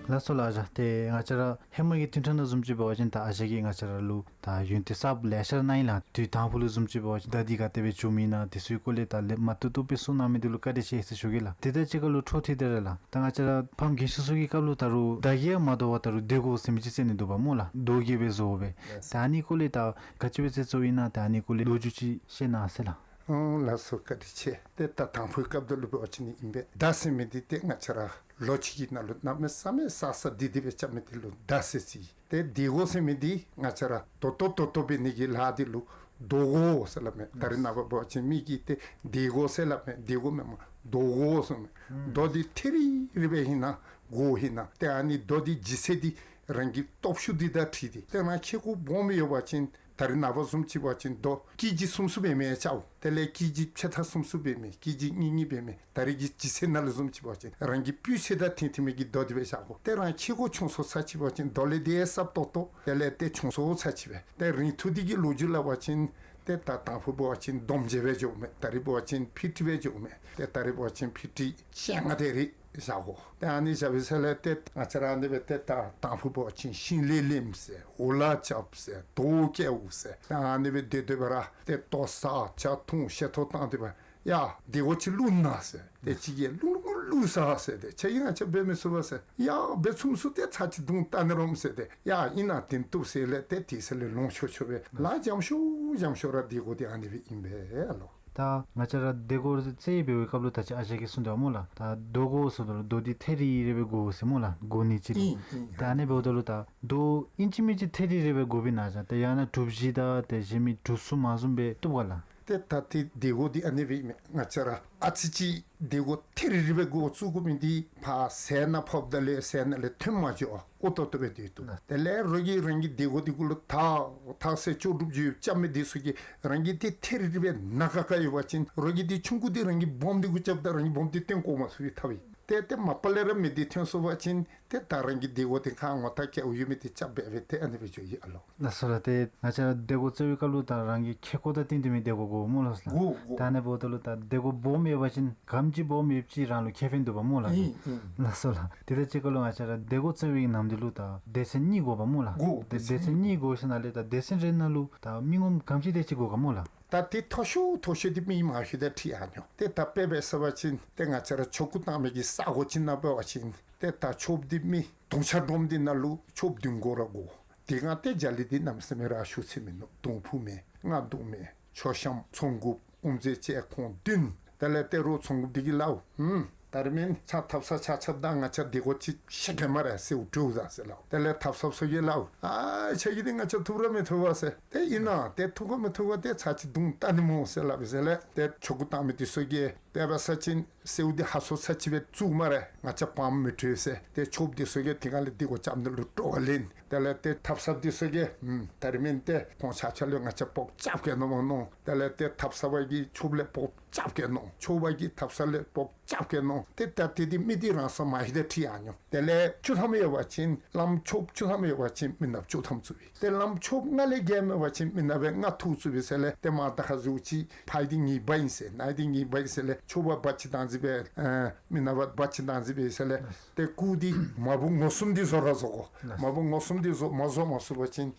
ལགས་སོ་ལགས། ཨ་ཞང་ཏེ་ང་བཅས་ར་ཧེ་མ་གི་བདུན་ཕྲག་ནང་བཟུམ་ཅིག་འབད་བ་ཅིན་ད་ཨ་ཞང་གིས་ང་བཅས་ར་ལུ་ད་ཡོན་ཏན་གསརཔ་ལེ་ཤ་ར་གནང་ཡི་ལགས། དུས་དང་ཕུ་ལུ་བཟུམ་ཅིག་འབད་བ་ཅིན་ད་འདི་ག་དེ་སྦེ་བྱུངམ་ཨིན་ན་དེ་ཚུའི་སྐོར་ལས་ད་ལེགས་མ་ཏོག་ཏོ་སྦེ་གསུང་གནང་མི་འདི་ལུ་བཀའ་དྲིན་ཆེ་ཟེར་ཞུ་གེ་ལགས། དེ་དང་གཅིག་ཁར་ལུ་འཕྲོ་མཐུད་དེ་ར་ལགས། ད་ང་བཅས་ར་ཕམ་རྒན་ཤོས་ཚུ་གི་སྐབས་ལུ་ད་རུང་ད་གིས་མ་དོ་བར་ད་རུང་རྡོ་སྒོ་ཟེར་མི་ཅིག་རྩེད་ནི་འདུག་པ་སྨོ་ལགས། རྡོ་སྒོ་སྦེ་བཟོ་སྦེ། ད་ཨ་ནི་སྐོར་ལས་ད་ག་ཅི་སྦེ་རྩེད་རྩེདཔ་ཨིན་ན་ད་ཨ་ནི་སྐོར་ལས་ལོ་རྒྱུས་ཅིག་བཤད་གནང་ཟེར་ལགས། ཨོ་ལགས་སོ། བཀའ་དྲིན་ཆེ། ཏེ་ད་དང་ཕུའི་སྐབས་དེ་ལུ་འབད་བ་ཅིན་ཨིན་པས། མདའ་ཟེར་མི་འདི་ཏེ་ང་བཅས་ར་ལོ་གཅིག་གི་ནང་ལུ་གནམ་མེད་ས་མེད་ས་ས་དི་དི་སྦེ་རྐྱབ་མི་འདི་ལུ་མདའ་ཟེར་ཟེར་ཡི། ཏེ་དེ་སྒོ་ཟེར་མི་འདི་ང་བཅས་ར་དོ་དོ་དོ་དོ་འབད་ནི་གི་ལཱ་འདི་ལུ་དོ་སྒོ་ཟེར་སླབ་མས། ད་རེས་ནངས་པ་འབད་བ་ཅིན་མི་གིས་ཏེ་དེ་སྒོ་ཟེར་སླབ་མས། དེ་སྒོ་མེན་སྨོ། དོ་སྒོ་ཟེར་མས། དོ་འདི་ཐེ་རི་རི་སྦེ་ཨིན་ན་སྒོ་ཨིན་ན། ཏེ་ཨ་ནི་དོ་འདི་ལྗིད་ཚད་འདི་རང་གི་སྟོབས་ཤུགས་འདི་དང་འཁྲིལ་ཏེ་ཏེ་རང་ཁེ་ཀོ་སྦོམ་ཡོད་པ་ཅིན་ད་རེས་ནངས་པ་བཟུམ་ཅིག་འབད་བ་ཅིན་དོ་ཀེ་ཇི་གསུམ་གསུམ་འབད་མི་ཡང་རྐྱབ་འོང་། དེ་ལས་ཀེ་ཇི་ཕྱེད་དང་གསུམ་གསུམ་འབད་མི་ཀེ་ཇི་གཉིས་གཉིས་འབད་མི་ད་རེས་ཀྱི་ལྗིད་ཚད་ནང་ལུ་བཟུམ་ཅིག་འབད་བ་ཅིན་རང་གི་སྤུས་ཚད་དང་མཐུན་མཐུན་མི་གི་དོ་འདི་སྦེ་བཞག་དགོ། ཏེ་རང་ཁེ་ཀོ་ཆུང་སུ་ཚར་ཅིག་འབད་བ་ཅིན་དོ་ལས་འདི་ཡང་སྲབ་ཏོག་ཏོ། དེ་ལས་ཏེ་ཆུང་སུ་ཚར་ཅིག་སྦེ། ཏེ་རིང་ཐུང་འདི་གི་ལོ་རྒྱུས་སླབ་པ་ཅིན་ཏེ་ད་དང་ཕུ་འབད་བ་ཅིན་སྡོམ་བརྒྱད་སྦེ་འགྱོཝ་མས། ད་རེས་འབད་བ་ཅིན་ཕི་ཊི་སྦེ་འགྱོཝ་མས། ཏེ་ད་རེས་འབད་བ་ཅིན་ཕི་ཊི་བཅོ་ལྔ་དེ་རེ་བཞག་དགོ། ཏེ་ཨ་ནི་བཞག་པའི་ཚེ་ལས་ཏེ་ང་བཅས་ར་ཨ་ནི་སྦེ་ཏེ་ད་དང་ཕུ་འབད་བ་ཅིན་ཤིང་ལས་ལེནམ་ཟེར་འོ་ལ་རྐྱབ་ཟེར་དོ་བཀལཝ་ཟེར་ཏེ་ཨ་ནི་སྦེ་སྡོད་སྡོད་པ་ར་ཏེ་དོ་ཟ་ཇ་འཐུང་ཤེ་ཐོ་བཏང་སྡོད་པ། ཡ་དེ་སྒོ་ཅིག་བླུག་ན་ཟེར། ཏེ་གཅིག་གིས་བླུག་བླུག་བླུག་ཟེར་ཟེར། ཏེ་ཁྱོད་ཀྱིས་ང་བཅས་འབད་མི་ཚུགས་པས་ཟེར། ཡ་འབད་ཚུགསཔ་ཚུགས། ཏེ་ཚར་གཅིག་བརྡུང་བལྟ་ནི་རོགས་ཟེར། ཏེ་ཡ་ཨིན་ན་བདེན་བཏུབ་ཟེར་ལས་ཏེ་དེ་ཚེ་ལས་ལོངས་སྤྱོད་སྤྱོད་པས། ལཱ་འཇམ་ཤོས་འཇམ་ཤོས་ར་དེ་སྒོ་འདི་ཨ་ནི་སྦེ་ཨིན་པས་ལོ། ད་ང་བཅས་ར་རྡོ་སྒོ་རྩེ་བའི་སྐབས་ལུ་ད་ཅི་ཨ་ཞང་གིས་གསུངས་དོ་སྨོ་ལགས། ད་རྡོ་སྒོ་ཟེརཝ་ད་ལུ་རྡོ་འདི་ཐད་རི་རི་སྦེ་དགོ་ཟེར་སྨོ་ལགས། སྒོ་ནི་ཅིག་ལུ། ཨིན་ཨིན། ད་ཨ་ནི་འབདཝ་ད་ལུ་ད་རྡོ་ཨིན་ཅི་མིན་ཅི་ཐད་རི་རི་སྦེ་དགོཔ་ཨིན་ན་ཅིག། ད་ཡང་ན་གྲུ་བཞི་དང་དེ་བཞིན་མི་གྲུ་གསུམ་མ་གསུམ་སྦེ་བཏུབ་ག་ལགས། ཏེ་ད་ཏེ་རྡོ་སྒོ་འདི་ཨ་ནི་སྦེ་ཨིན་མས། ང་བཅས་ར་ཨ་ཙི་ཅིག་རྡོ་སྒོ་ཐད་རི་རི་སྦེ་དགོ་བཙུགས་དགོ་མི་འདི་ཕར་ཟས་ནང་ཕབ་ད་ལས་ཟས་ནང་ལས་ཐོན་མ་འགྱོ། ཨོ་ཏོ་ཏོ་སྦེ་སྡོད་དོ། དེ་ལས་རོགས་ཀྱིས་རང་གི་རྡོ་སྒོ་འདི་གུ་ལུ་ཐག་ཐག་སེ་ལྕོགས་གྲུབ་ཅིག་རྐྱབ་མི་འདི་ཚུ་གིས་རང་གི་འདི་ཐད་རི་རི་སྦེ་ནང་ཁ་ཁ་ཡོད་པ་ཅིན་རོགས་ཀྱི་འདི་ཆུང་ཀུ་འདི་རང་གི་སྦོམ་འདི་གུ་རྐྱབ་ད་རང་གི་སྦོམ་འདི་བཏོན་བཀོ་མ་ཚུགས་པའི་ཐབས་ཨིན། ཏེ་ཏེ་མ་པ་ལས་ར་མི་འདི་ཐོན་སོང་པ་ཅིན་ཏེ་ད་རང་གི་རྡོ་སྒོ་འདི་ཁར་ངོ་རྟགས་བཀལཝ་ཡོད་མི་འདི་རྐྱབ་འབད་སྦེ་ཏེ་ཨ་ནི་སྦེ་འགྱོ་ཡི་ཨ་ལོ། ལགས་སོ་ལགས། ཏེ་ང་བཅས་ར་རྡོ་སྒོ་རྩེ་བའི་སྐབས་ལུ་ད་རང་གི་ཁེ་ཀོ་དང་བསྟུན་ཏེ་མི་རྡོ་སྒོ་དགོ་སྨོ་ལགས་སོ་ལགས། དགོ་དགོ། ད་ཨ་ནི་འབདཝ་ད་ལུ་ད་རྡོ་སྒོ་སྦོམ་ཡོད་པ་ཅིན་ག་དེམ་ཅིག་སྦོམ་ཡོདཔ་ཅིག་རང་ལུ་ཁེ་ཕན་འདུག་པ་སྨོ་ལགས། ཨིན་ཨིན། ལགས་སོ་ལགས། དེ་དང་གཅིག་ཁར་ལུ་ང་བཅས་ར་རྡོ་སྒོ་རྩེ་བའི་ནང་འདི་ལུ་ད་སྡེ་ཚན་གཉིས་དགོ་པ་སྨོ་ལགས། དགོ། ཏེ་སྡེ་ཚན་གཉིས་དགོ་ཟེར་ན་ལས་ད་སྡེ་ཚན་རེ་ནང་ལུ་ད་མི་ངོམ་ག་དེམ་ཅིག་དེ་ཅིག་དགོ་ག་སྨོ་ལགས། ད་ཏེ་མཐོ་ཤོས་མཐོ་ཤོས་འདི་མི་མང་ཤོས་དེ་ཁྲི་ཡར་འགྱོ། ཏེ་ད་དཔེ་འབད་ཟེར་བ་ཅིན་ཏེ་ང་བཅས་ར་ཆོ་ག་བཏང་མི་གི་ས་གོ་ཅིག་ནང་འབད་བ་ཅིན་ཏེ་ད་ཆོསཔ་འདི་མི་དུང་ཆ་སྒྲོམ་འདི་ནང་ལུ་ཆོསཔ་བདུན་དགོ་ར་དགོ། དེ་སྒང་ཏེ་རྒྱ་གླིང་འདི་གནམ་མེད་ས་མེད་ར་ཤུགས་ཚད་མིན་ནུག། དུང་ཕུ་མེད། རྔ་དུང་མེད། མཆོད་བཤམ་ཚོགས་མགུཔ་དབུ་མཛད་བཅས་ཁོང་བདུན། དེ་ལས་ཏེ་རོགས་ཚོགས་མགུཔ་འདི་གིས་སླབ། ཨུམ། ད་རིས་མེན་ཕྱག་ཐབ་ས་ཕྱག་ཆབ་དང་ང་བཅས་རྡོ་སྒོ་ཅིག་ཤེས་ག་སྨ་རེ་ཟེར་འུ་སྤྲོད་ད་ཟེར་སླབ། དེ་ལས་ཐབ་ཚབ་ཚུ་གིས་སླབ། ཨ་ཁྱེད་ཀྱིས་འདི་ང་བཅས་ཐུབ་ར་མི་ཐུབ་པ་ཟེར། ཏེ་ཨིན་ན་ཏེ་ཐུབ་ག་མི་ཐུབ་ག་ཏེ་ཚར་ཅིག་བརྡུང་བལྟ་ནི་སྨོ་ཟེར་སླབ་ཟེར་ལས་ཏེ་ཆོ་ག་བཏང་མི་འདི་ཚུ་གིས་དཔེ་འབད་ས་ཅིན་སེའུ་འདི་ཧ་སོ་ཚར་ཅིག་སྦེ་བཙུགས་སྨ་རེ། ང་བཅས་ཕམ་མི་སྤྲོད་ཟེར། ཏེ་ཆོསཔ་འདི་ཚུ་གིས་དེ་སྒང་ལས་རྡོ་སྒོ་རྐྱབ་ནི་ལུ་སྤྲོ་བ་ལེན། དེ་ལས་ཏེ་ཐབ་ཚབ་འདི་ཚུ་གིས་ཨུམ་ད་རིས་མེན་ཏེ་ཁོང་ཆ་ཁྱབ་ལས་ང་བཅས་སྤོག་རྐྱབ་གེ་མནོ་མནོ། དེ་ལས་ཏེ་ཐབ་ཚབ་པ་གིས་ཆོསཔ་ལས་སྤོག་རྐྱབ་གེ་མནོ། ཆོསཔ་གིས་ཐབ་ཚབ་ལས་སྤོག་རྐྱབ་གེ་མནོ། ཏེ་ད་ཏེ་འདི་མི་འདི་རང་སོ་མ་ཧེ་ཏེ་ཁྲི་ཡར་འགྱོ། དེ་ལས་བཅུ་ཐམ་ཡོད་པ་ཅིན་བླམ་ཆོསཔ་བཅུ་ཐམ་ཡོད་པ་ཅིན་མི་ནགཔ་བཅུ་ཐམ་བཙུགས་པས། ཏེ་བླམ་ཆོསཔ་ལྔ་ལས་བརྒལ་མེད་པ་ཅིན་མི་ནགཔ་སྦེ་ལྔ་ཐུག་བཙུགས་པས་ཟེར་ལས་ཏེ་མར་ད་ཁ་ཟུར་ཅིག་ཕར་འདི་ངེའི་བ་ཨིན་ཟེར་ནཱ་འདི་ངེའི་བ་ཨིན་ཟེར་ལས་ཆོསཔ་བ་ཅིག་བཏང་ཅི་སྦེ་ཨ་མི་ནགཔ་བ་ཅིག་བཏང་ཅི་སྦེ་ཟེར་ལས་ཏེ་སྐུ་འདི་མ་བུ་ངོ་གསུམ་འདི་བཟོ་ར་བཟོ་དགོ། མ་བུ་ངོ་གསུམ་འདི་བཟོ་མ་བཟོ་མ་ཚུགས་པ་ཅིན་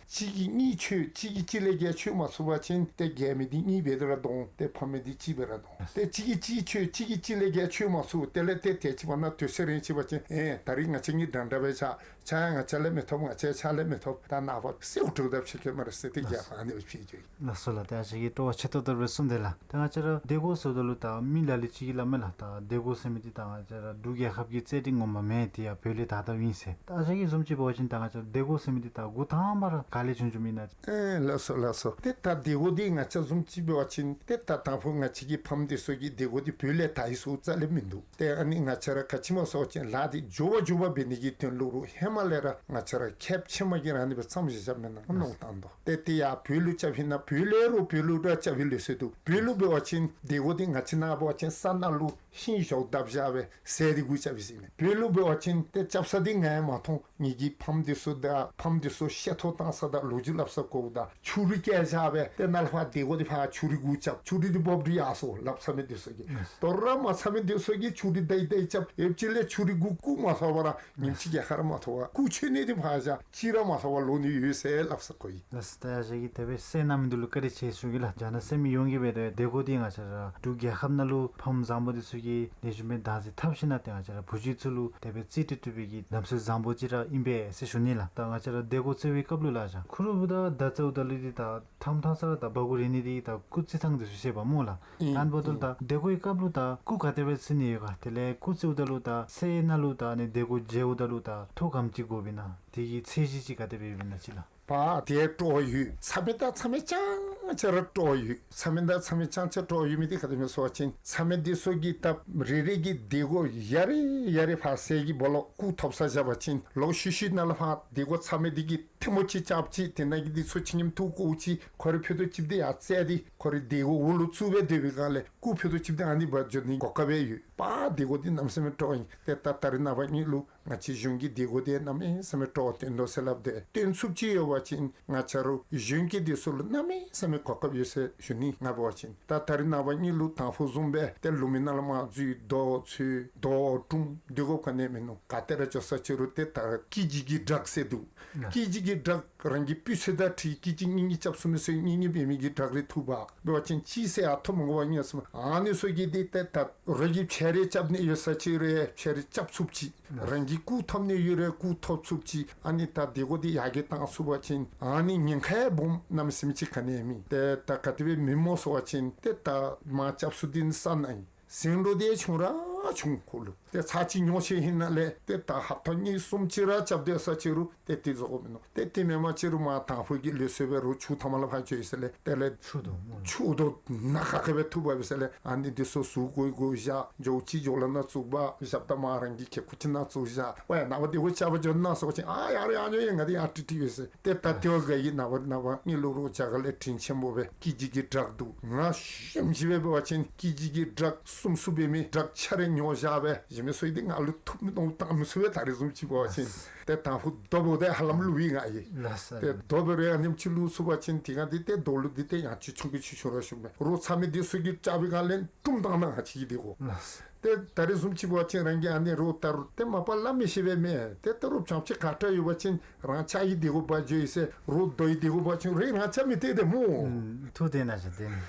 གཅིག་གིས་གཉིས་ཆོད་གཅིག་གིས་གཅིག་ལས་བརྒལ་ཆོད་མ་ཚུགས་པ་ཅིན་ཏེ་རྒྱལ་མི་འདི་གཉིས་སྦེ་ར་གཏོགས་ཏེ་ཕམ་མི་འདི་གཅིག་སྦེ་ར་གཏོགས། ཏེ་གཅིག་གིས་གཅིག་ཆོད་གཅིག་གིས་གཅིག་ལས་བརྒལ་ཆོད་མ་ཚུགས། དེ་ལས་ཏེ་དེ་ཅིག་བར་ན་དུས་ཚོད་རིང་ཅི་པ་ཅིན་ཨེ་ད་རིས་ང་བཅས་གཉིས་འདྲན་འདྲ་སྦེ་ཆགས། ཁྱེད་ཡང་ང་བཅས་ལས་མི་ཐོབ་ང་བཅས་ཡང་ཁྱེད་ལས་མི་ཐོབ། ད་ནངས་པ་སེའུ་འདྲོག་ད་ཕྱི་ཁ་སྨ་རེ་ཟེར་ཏེ་རྒྱལ་ཁ་ཨ་ནི་སྦེ་ཕྱེ་འགྱོ་ཡི། ལགས་སོ་ལགས། ཏེ་ཨ་ཞང་གིས་སྤྲོ་བ་ཆེ་ཏོག་ཏོ་སྦེ་གསུངས་དེས་ལགས། ད་ང་བཅས་ར་རྡོ་སྒོ་ཟེརཝ་ད་ལུ་ད་མི་ལ་ལུ་ཅིག་གིས་སླབ་མས་ལགས། ད་རྡོ་སྒོ་ཟེར་མི་འདི་ད་ང་བཅས་ར་འབྲུག་རྒྱལ་ཁབ་ཀྱི་རྩེད་འགྲན་ངོ་མ་མེན། དེ་ཡང་བོད་ལས་དར་དརཝ་ཨིན་ཟེར། ད་ཨ་ཞང་གིས་བཟུམ་ཅིག་འབད་བ་ཅིན་ད་ང་བཅས་རྡོ་སྒོ་ཟེར་མི་འདི་ད་འགོ་དང་པ་ར་ག་ལས་བྱུང་བྱུངམ་ཨིན་ན། ཨེ་ལགས་སོ་ལགས་སོ། ཏེ་ད་རྡོ་སྒོ་འདི་ང་བཅས་བཟུམ་ཅིག་འབད་བ་ཅིན་ཏེ་ད་དང་ཕུ་ང་བཅས་ཀྱི་ཕམ་འདི་ཚུ་གིས་རྡོ་སྒོ་འདི་བོད་ལས་དར་ཡི་ཟེར་རྩ་ལས་མིན་འདུག། ཏེ་ཨ་ནི་ང་བཅས་ར་ག་ཅི་སྨོ་ཟེར་བ་ཅིན་ལཱ་འདི་མགྱོགས་པ་མགྱོགས་པ་འབད་ནི་གི་དོན་ལུ་རུང་ཧེ་མ་ལས་ར་ང་བཅས་ར་ཁེབ་ཆེན་མོ་གིས་ར་ཨ་ནི་སྦེ་བརྩམས་བཞག་བཞགཔ་མེན་ན་མནོ་བསམ་བཏང་དོ། ཏེ་དེ་ཡང་བོད་ལུ་རྐྱབ་ཨིན་ན་བོད་ལས་རུང་བོད་ལུ་ར་རྐྱབ་པའི་ལུགས་སྲོལ་འདུག། བོད་ལུ་འབད་བ་ཅིན་རྡོ་སྒོ་འདི་ང་བཅས་ནཱ་འབད་བ་ཅིན་ས་ནང་ལུ་ཤིང་གཞོགས་བརྡབ་བཞག་སྦེ་ཟས་འདི་གུ་རྐྱབ་ཨིན་ཟེར་མས། བོད་ལུ་འབད་བ་ཅིན་ཏེ་རྐྱབ་ས་འདི་ང་ཡང་མ་མཐོང་། ངེ་གི་ཕམ་འདི་ཚུ་དང་ཕམ་འདི་ཚུ་བཤལ་ཐོག་བཏང་ས་དང་ལོ་རྒྱུས་སླབ་ས་གོཝ་ད་ཆུ་རུད་བཀལ་བཞག་སྦེ་ཏེ་ནཱ་ལས་ཕར་རྡོ་སྒོ་འདི་ཕར་ཆུ་རུད་གུ་རྐྱབ། ཆུ་རུད་འདི་འབོབ་སྟེ་ཡར་སོ་ལགཔ་ཚ་མི་འདི་ཚུ་གིས། དོ་རུང་མ་ཚ་མི་འདི་ཚུ་གིས་ཆུ་རུད་བདའ་བདའ་རྐྱབ། ཡོདཔ་ཅིག་ལས་ཆུ་རུད་གུ་རྐུ་མ་ཚུགས་པར་ཉིནམ་གཅིག་གྱངས་ཁ་ར་མ་ཐོབ་པར་རྐུ་འཁྱེར་ནི་འདི་ཕར་བཞག་གཅིག་ར་མ་ཐོབ་པར་ལོག་ནི་ཡོད་ཟེར་སླབ་ས་གོ་ཡི། ལགས་སོ། ད་ཨ་ཞང་གིས་དེ་སྦེ་གསན་གནང་མི་འདི་ལུ་བཀའ་དྲིན་ཆེ་ཞུ་གེ་ལགས། རྒྱ་ནག་གསན་མི་ཡོངས་ཀྱིས་འབད་དེ་རྡོ་སྒོ་འདི་ང་བཅས་ར་འབྲུག་རྒྱལ་ཁབ་ནང་ལུ་ཕམ་བཟང་པོ་འདི་ཚུ་གིས་ལེགས་ཤོམ་སྦེ་བདག་འཛིན་འཐབ་ཞིནམ་ལས་ཏེ་ང་བཅས་ར་བུ་རྒྱུད་ཚུ་ལུ་དེ་སྦེ་རྩིས་སྤྲོད་སྤྲོད་པའི་གི་ལམ་སྲོལ་བཟང་པོ་ཅིག་ར་ཨིན་པས་ཟེར་ཞུ་ནི་ལགས། ད་ང་བཅས་ར་རྡོ་སྒོ་རྩེ་བའི་སྐབས་ལུ་ལགས། ཨ་ཞང་ཁུ་རུ་བུ་ད་མདའ་རྩེཝ་ད་ལུ་འདི་ད་ཐམ་ཐམ་ས་ར་ད་འབག་གུ་རེག་ནི་འདི་ད་སྐུ་རྩེད་ཐངས་འདི་ཚུ་ཤེས་པས་སྨོ་ལགས། ཨིན། ཨ་ནི་འབདཝ་ད་ལུ་ད་རྡོ་སྒོའི་སྐབས་ལུ་ད་སྐུ་ག་དེ་སྦེ་རྩེ་ནི་ཡོད་ག། དེ་ལས་སྐུ་རྩེཝ་ད་ལུ་ད་སའི་ནང་ལུ་ད་ཨ་ནི་རྡོ་སྒོ་འཇལཝ་ད་ལུ་ད་ཐོ་ག་དེམ་ཅིག་དགོཔ་ཨིན་ན། དེ་གི་ཚད་གཞི་ཅིག་ག་དེ་སྦེ་ཡོདཔ་ཨིན་ན་ཅིག་ལགས། པ་དེ་སྤྲོ་བ་ཡོད། ཚ་མེད་དང་ཚ་མེད་རྐྱང་རྐྱང་ར་སྤྲོ་བ་ཡོད། ཚ་མེད་དང་ཚ་མེད་རྐྱང་རྐྱང་སྤྲོ་བ་ཡོད་མི་འདི་ག་དེ་སྨོ་ཟེར་བ་ཅིན་ཚ་མེད་འདི་ཚུ་གིས་ད་རེ་རེ་གིས་རྡོ་སྒོ་ཡར་རེ་ཡར་རེ་ཕར་ཟས་ཀྱི་སྦོ་ལོགས་སྐུ་ཐོབ་ས་བཞག་པ་ཅིན་ལོག་ཤུལ་ཤུལ་ནང་ལས་ཕར་རྡོ་སྒོ་ཚ་མེད་འདི་གིས་ཐལ་མོ་ཅིག་རྐྱབ་ཅིག་དེ་ནང་གི་འདི་ཚུ་ཆིངས་ཡིག་བཀོད་བཀོད་ཅིག་ཁོ་རའི་ཕུད་རྡོག་ཅིག་འདི་ཡར་བཙལ་ཏེ་ཁོ་རའི་རྡོ་སྒོ་འོག་ལུ་བཙུགས་སྦེ་སྡོད་པའི་སྒང་ལས་སྐུ་ཕུད་རྡོག་ཅིག་འདི་ཨ་ནི་སྦེ་འགྱོ་ནི་གོ་སྐབས་སྦེ་ཡོད། པ་རྡོ་སྒོ་འདི་གནམ་མེད་ས་མེད་སྤྲོ་བ་ཨིན། ཏེ་ད་ད་རིས་ནངས་པ་གཉིས་ལུ་ང་བཅས་གཞུང་གིས་རྡོ་སྒོ་འདི་གནམ་མེད་ས་མེད་སྤྲོ་བ་བཏོན་དོ་ཟེར་སླབ་སྟེ་བཏོན་ཚུགསཔ་ཅིག་ཡོད་པ་ཅིན་ང་བཅས་ར་གཞོན་སྐྱེས་འདི་ཚུ་ལུ་གནམ་མེད་ས་མེད་གོ་སྐབས་ཡོད་ཟེར་ཞུ་ནི། ང་འབད་བ་ཅིན་ད་ད་རིས་ནངས་པ་གཉིས་ལུ་དང་ཕུ་བཟུམ་སྦེ་ཏེ་ལུང་མའི་ནང་ལུ་དམར་མཛོད་རྡོ་ཚོས་རྡོ་སྒྲུང་རྡོ་སྒོ་ག་ནི་མིན་ནུག། ག་ཏེ་ར་འགྱོ་ས་ཅིག་རུང་ཏེ་ད་སྐྱིད་ཅིག་གི་བྲག་ཟེར་འདུག། སྐྱིད་ཅིག་གི་བྲག་རང་གི་སྤུས་ཚད་དང་འཁྲིལ་སྐྱིད་ཅིག་གཉིས་གཉིས་རྐྱབ་ཚུགས་མི་ཚུ་གཉིས་གཉིས་འབད་མི་གི་བྲག་རི་ཐུག་པ། འབད་བ་ཅིན་གཅིག་ཟེར་ཡང་ཐོབ་མི་དགོ་པ་གཉིས་གསུམ། ཨ་ནི་ཚུ་གིས་འདི་ཏེ་ད་རོགས་ཀྱིས་ཕྱག་རེ་རྐྱབ་ནི་ཡོད་ས་ཅིག་རུང་ཕྱག་རེ་རྐྱབ་ཚུགསཔ་ཅིག། རང་གི་སྐུ་ཐོབ་ནི་ཡོད་རུང་སྐུ་ཐོབ་ཚུགསཔ་ཅིག་ཨ་ནི་ད་དེ་གོ་དེ་ཡར་རྒྱས་བཏང་ཚུགས་པ་ཅིན་ཨ་ནི་ཉེན་ཁ་སྦོམ་གནམ་མེད་ས་མེད་ཅིག་ག་ནི་ཡང་མེད། ཏེ་ད་ག་དེ་སྦེ་མི་སྨོ་ཟེར་བ་ཅིན་ཏེ་ད་མར་རྐྱབ་ས་འདི་ནི་ས་ནང་ཨིན། ཟིང་འགྲོ་དེ་ཆུང་ར་ཆུང་ཁོ་ལུ། ཏེ་ཚར་གཅིག་ཉོ་ཆེ་ཧིང་ནང་ལས་ཏེ་ད་ཧབ་ཏ་གཉིས་གསུམ་ཅིག་ར་རྐྱབ་སྡོད་ས་ཅིག་རུང་ཏེ་དེ་བཟོ་དགོ་མི་ནུག། ཏེ་དེ་མེན་པ་ཅིག་རུང་མར་དང་ཕུ་གི་ལུགས་སྲོལ་སྦེ་རོགས་ཆུ་ཐ་མ་ལས་ཕར་འགྱོ་ཡི་ཟེར་ལས་དེ་ལས་ཆུ་དོ་མོ་ཆུ་དོ་ནང་ཁ་ཁ་སྦེ་འཐུ་འབག་པས་ཟེར་ལས་ཨ་ནི་འདི་ཚུ་ཟུར་གོ་གོ་བཞག། འགྱོཝ་ཅིག་འགྱོ་ལ་ནང་བཙུགས་འབག། ཞབས་ཏ་མར་རང་གི་གྱལ་ཁུག་ཅིག་ནང་བཙུགས་བཞག། ཝའི་ནངས་པ་དེ་གོ་རྐྱབ་པར་འགྱོ་ན་ཟེར་བ་ཅིན་ཨ་ཡར་ཡར་འགྱོ་ཡི། ང་དེ་ཡར་ཀྲིག་ཀྲི་ཡོད་ཟེར། ཏེ་ད་དེ་བ་ག་ཡི་ནངས་པ་ནངས་པ་ངེ་ལུ་རོགས་རྒྱ་གར་ལས་དྲིན་ཆེན་པོ་སྦེ་སྐྱིད་ཅིག་གི་ཌག་འདུག། ང་ཞེམ་ཞིམ་སྦེ་འབད་བ་ཅིན་སྐྱིད་ཅིག་གི་ཌག་གསུམ་གསུམ་འབད་མི་ཌག་ཆ་རེ་ཉོ་བཞག་སྦེ་གཞན་མི་ཚུ་གིས་འདི་ང་ལུ་ཐུབ་མི་གཏོང་བཏང་མི་ཚུགས་པས། ད་རེས་བཟུམ་ཅིག་འབད་བ་ཅིན་ཏེ་དང་ཕུ་རྡོ་འབོ་དེ་ཧ་ལམ་བླུག་པའི་ང་ཨིན། ལགས་སོ། ཏེ་རྡོ་འབོ་རེ་ཨ་ནེམ་ཅིག་བླུག་ཚུགས་པ་ཅིན་དེ་སྒང་འདི་ཏེ་རྡོ་ལུ་འདི་ཏེ་ཡང་ཅིག་ཆུང་ཀུ་ཅིག་ཆུང་ར་ཆུང་མས། རོགས་ཚ་མི་འདི་ཚུ་གིས་རྐྱབ་པའི་སྒང་ལས་ཀྲུམ་བཏང་ནི་ང་བཅས་ཀྱི་དེ་གོ། ལགས་སོ། ཏེ་ད་རེས་བཟུམ་ཅིག་འབད་བ་ཅིན་རང་གིས་ཨ་ནི་རོགས་ད་རུང་ཏེ་མ་པ་སླབ་མི་ཤེས་པས་མས། ཏེ་ད་རུང་བྱང་ཕྱི་ཁ་ཏ་ཡོད་པ་ཅིན་རང་ཅ་ཡི་དེ་གོ་འབག་འགྱོ་ཡི་ཟེར། རོགས་རྡོ་ཡི་དེ་གོ་འབག་ཅིན་རེ་རང་ཅ་མི་སྟེར་དེ་སྨོ། ཨུམ་ཐུགས་དེ་ན་ཤ་དེ་ནི།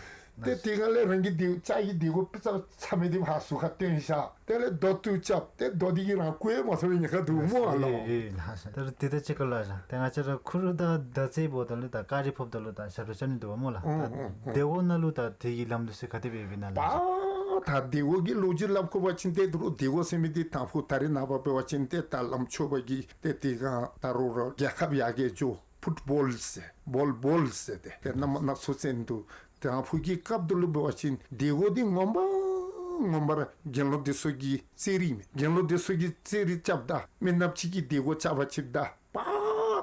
ཏེ་དེ་སྒང་ལས་རང་གི་དེ་ཅ་ཡི་དེ་གོ་པི་ཙ་ཚ་མི་དེ་ཕར་ཟུར་ཁར་བཏོན་བཞག། དེ་ལས་རྡོ་ཏུ་རྐྱབ། ཏེ་རྡོ་དེ་གིས་རང་རྐུ་ཡང་མ་ཚུགས་པའི་ཉེན་ཁ་འདུག་སྨོ་ཨ་ལོ། ཨེ་ཨེ་ལགས་སོ། ད་རུང་དེ་ད་ཅི་ག་ལགས་སོ། ཏེ་ང་བཅས་ར་ཁུ་རུ་དང་མདའ་རྩེད་འབདཝ་ད་ལུ་ད་ཀ་རི་ཕོགཔ་ད་ལུ་ད་ཞབས་ཁྲ་རྐྱབ་ནི་འདུག་པ་སྨོ་ལགས། ཨུམ་ཨུམ་ཨུམ། དེ་གོ་ནང་ལུ་ད་དེ་གི་ལམ་འདི་ཚུ་ག་དེ་སྦེ་འབད་ན་ལགས། པ་ད་དེ་གོ་གི་ལོ་རྒྱུས་སླབ་དགོ་པ་ཅིན་ཏེ་ད་རུང་དེ་གོ་ཟེར་མི་འདི་དང་ཕུ་ད་རེས་ནངས་པ་འབད་བ་ཅིན་ཏེ་ད་ལམ་ཆོག་པ་གིས་ཏེ་དེ་སྒང་ད་རུང་རོགས་རྒྱལ་ཁབ་ཡར་རྒྱས་འགྱོ། ཕུཊ་བཱོལ་ཟེར་བཱོལ་བཱོལ་ཟེར་ཏེ་ཏེ་ནམ་ནག་ཚོ་ཚན་འདུག། དང་ཕུ་གི་སྐབས་དེ་ལུ་འབད་བ་ཅིན་དེ་གོ་འདི་ངོ་མ་ངོ་མ་ར་རྒྱལ་ལོ་འདི་ཚུ་གི་རྩེད་རིགས་མས། རྒྱལ་ལོ་འདི་ཚུ་གི་རྩེད་རིགས་རྐྱབ་ད་མི་ནགཔ་ཅིག་གིས་དེ་གོ་རྐྱབ་པ་ཅིག་ད་པ་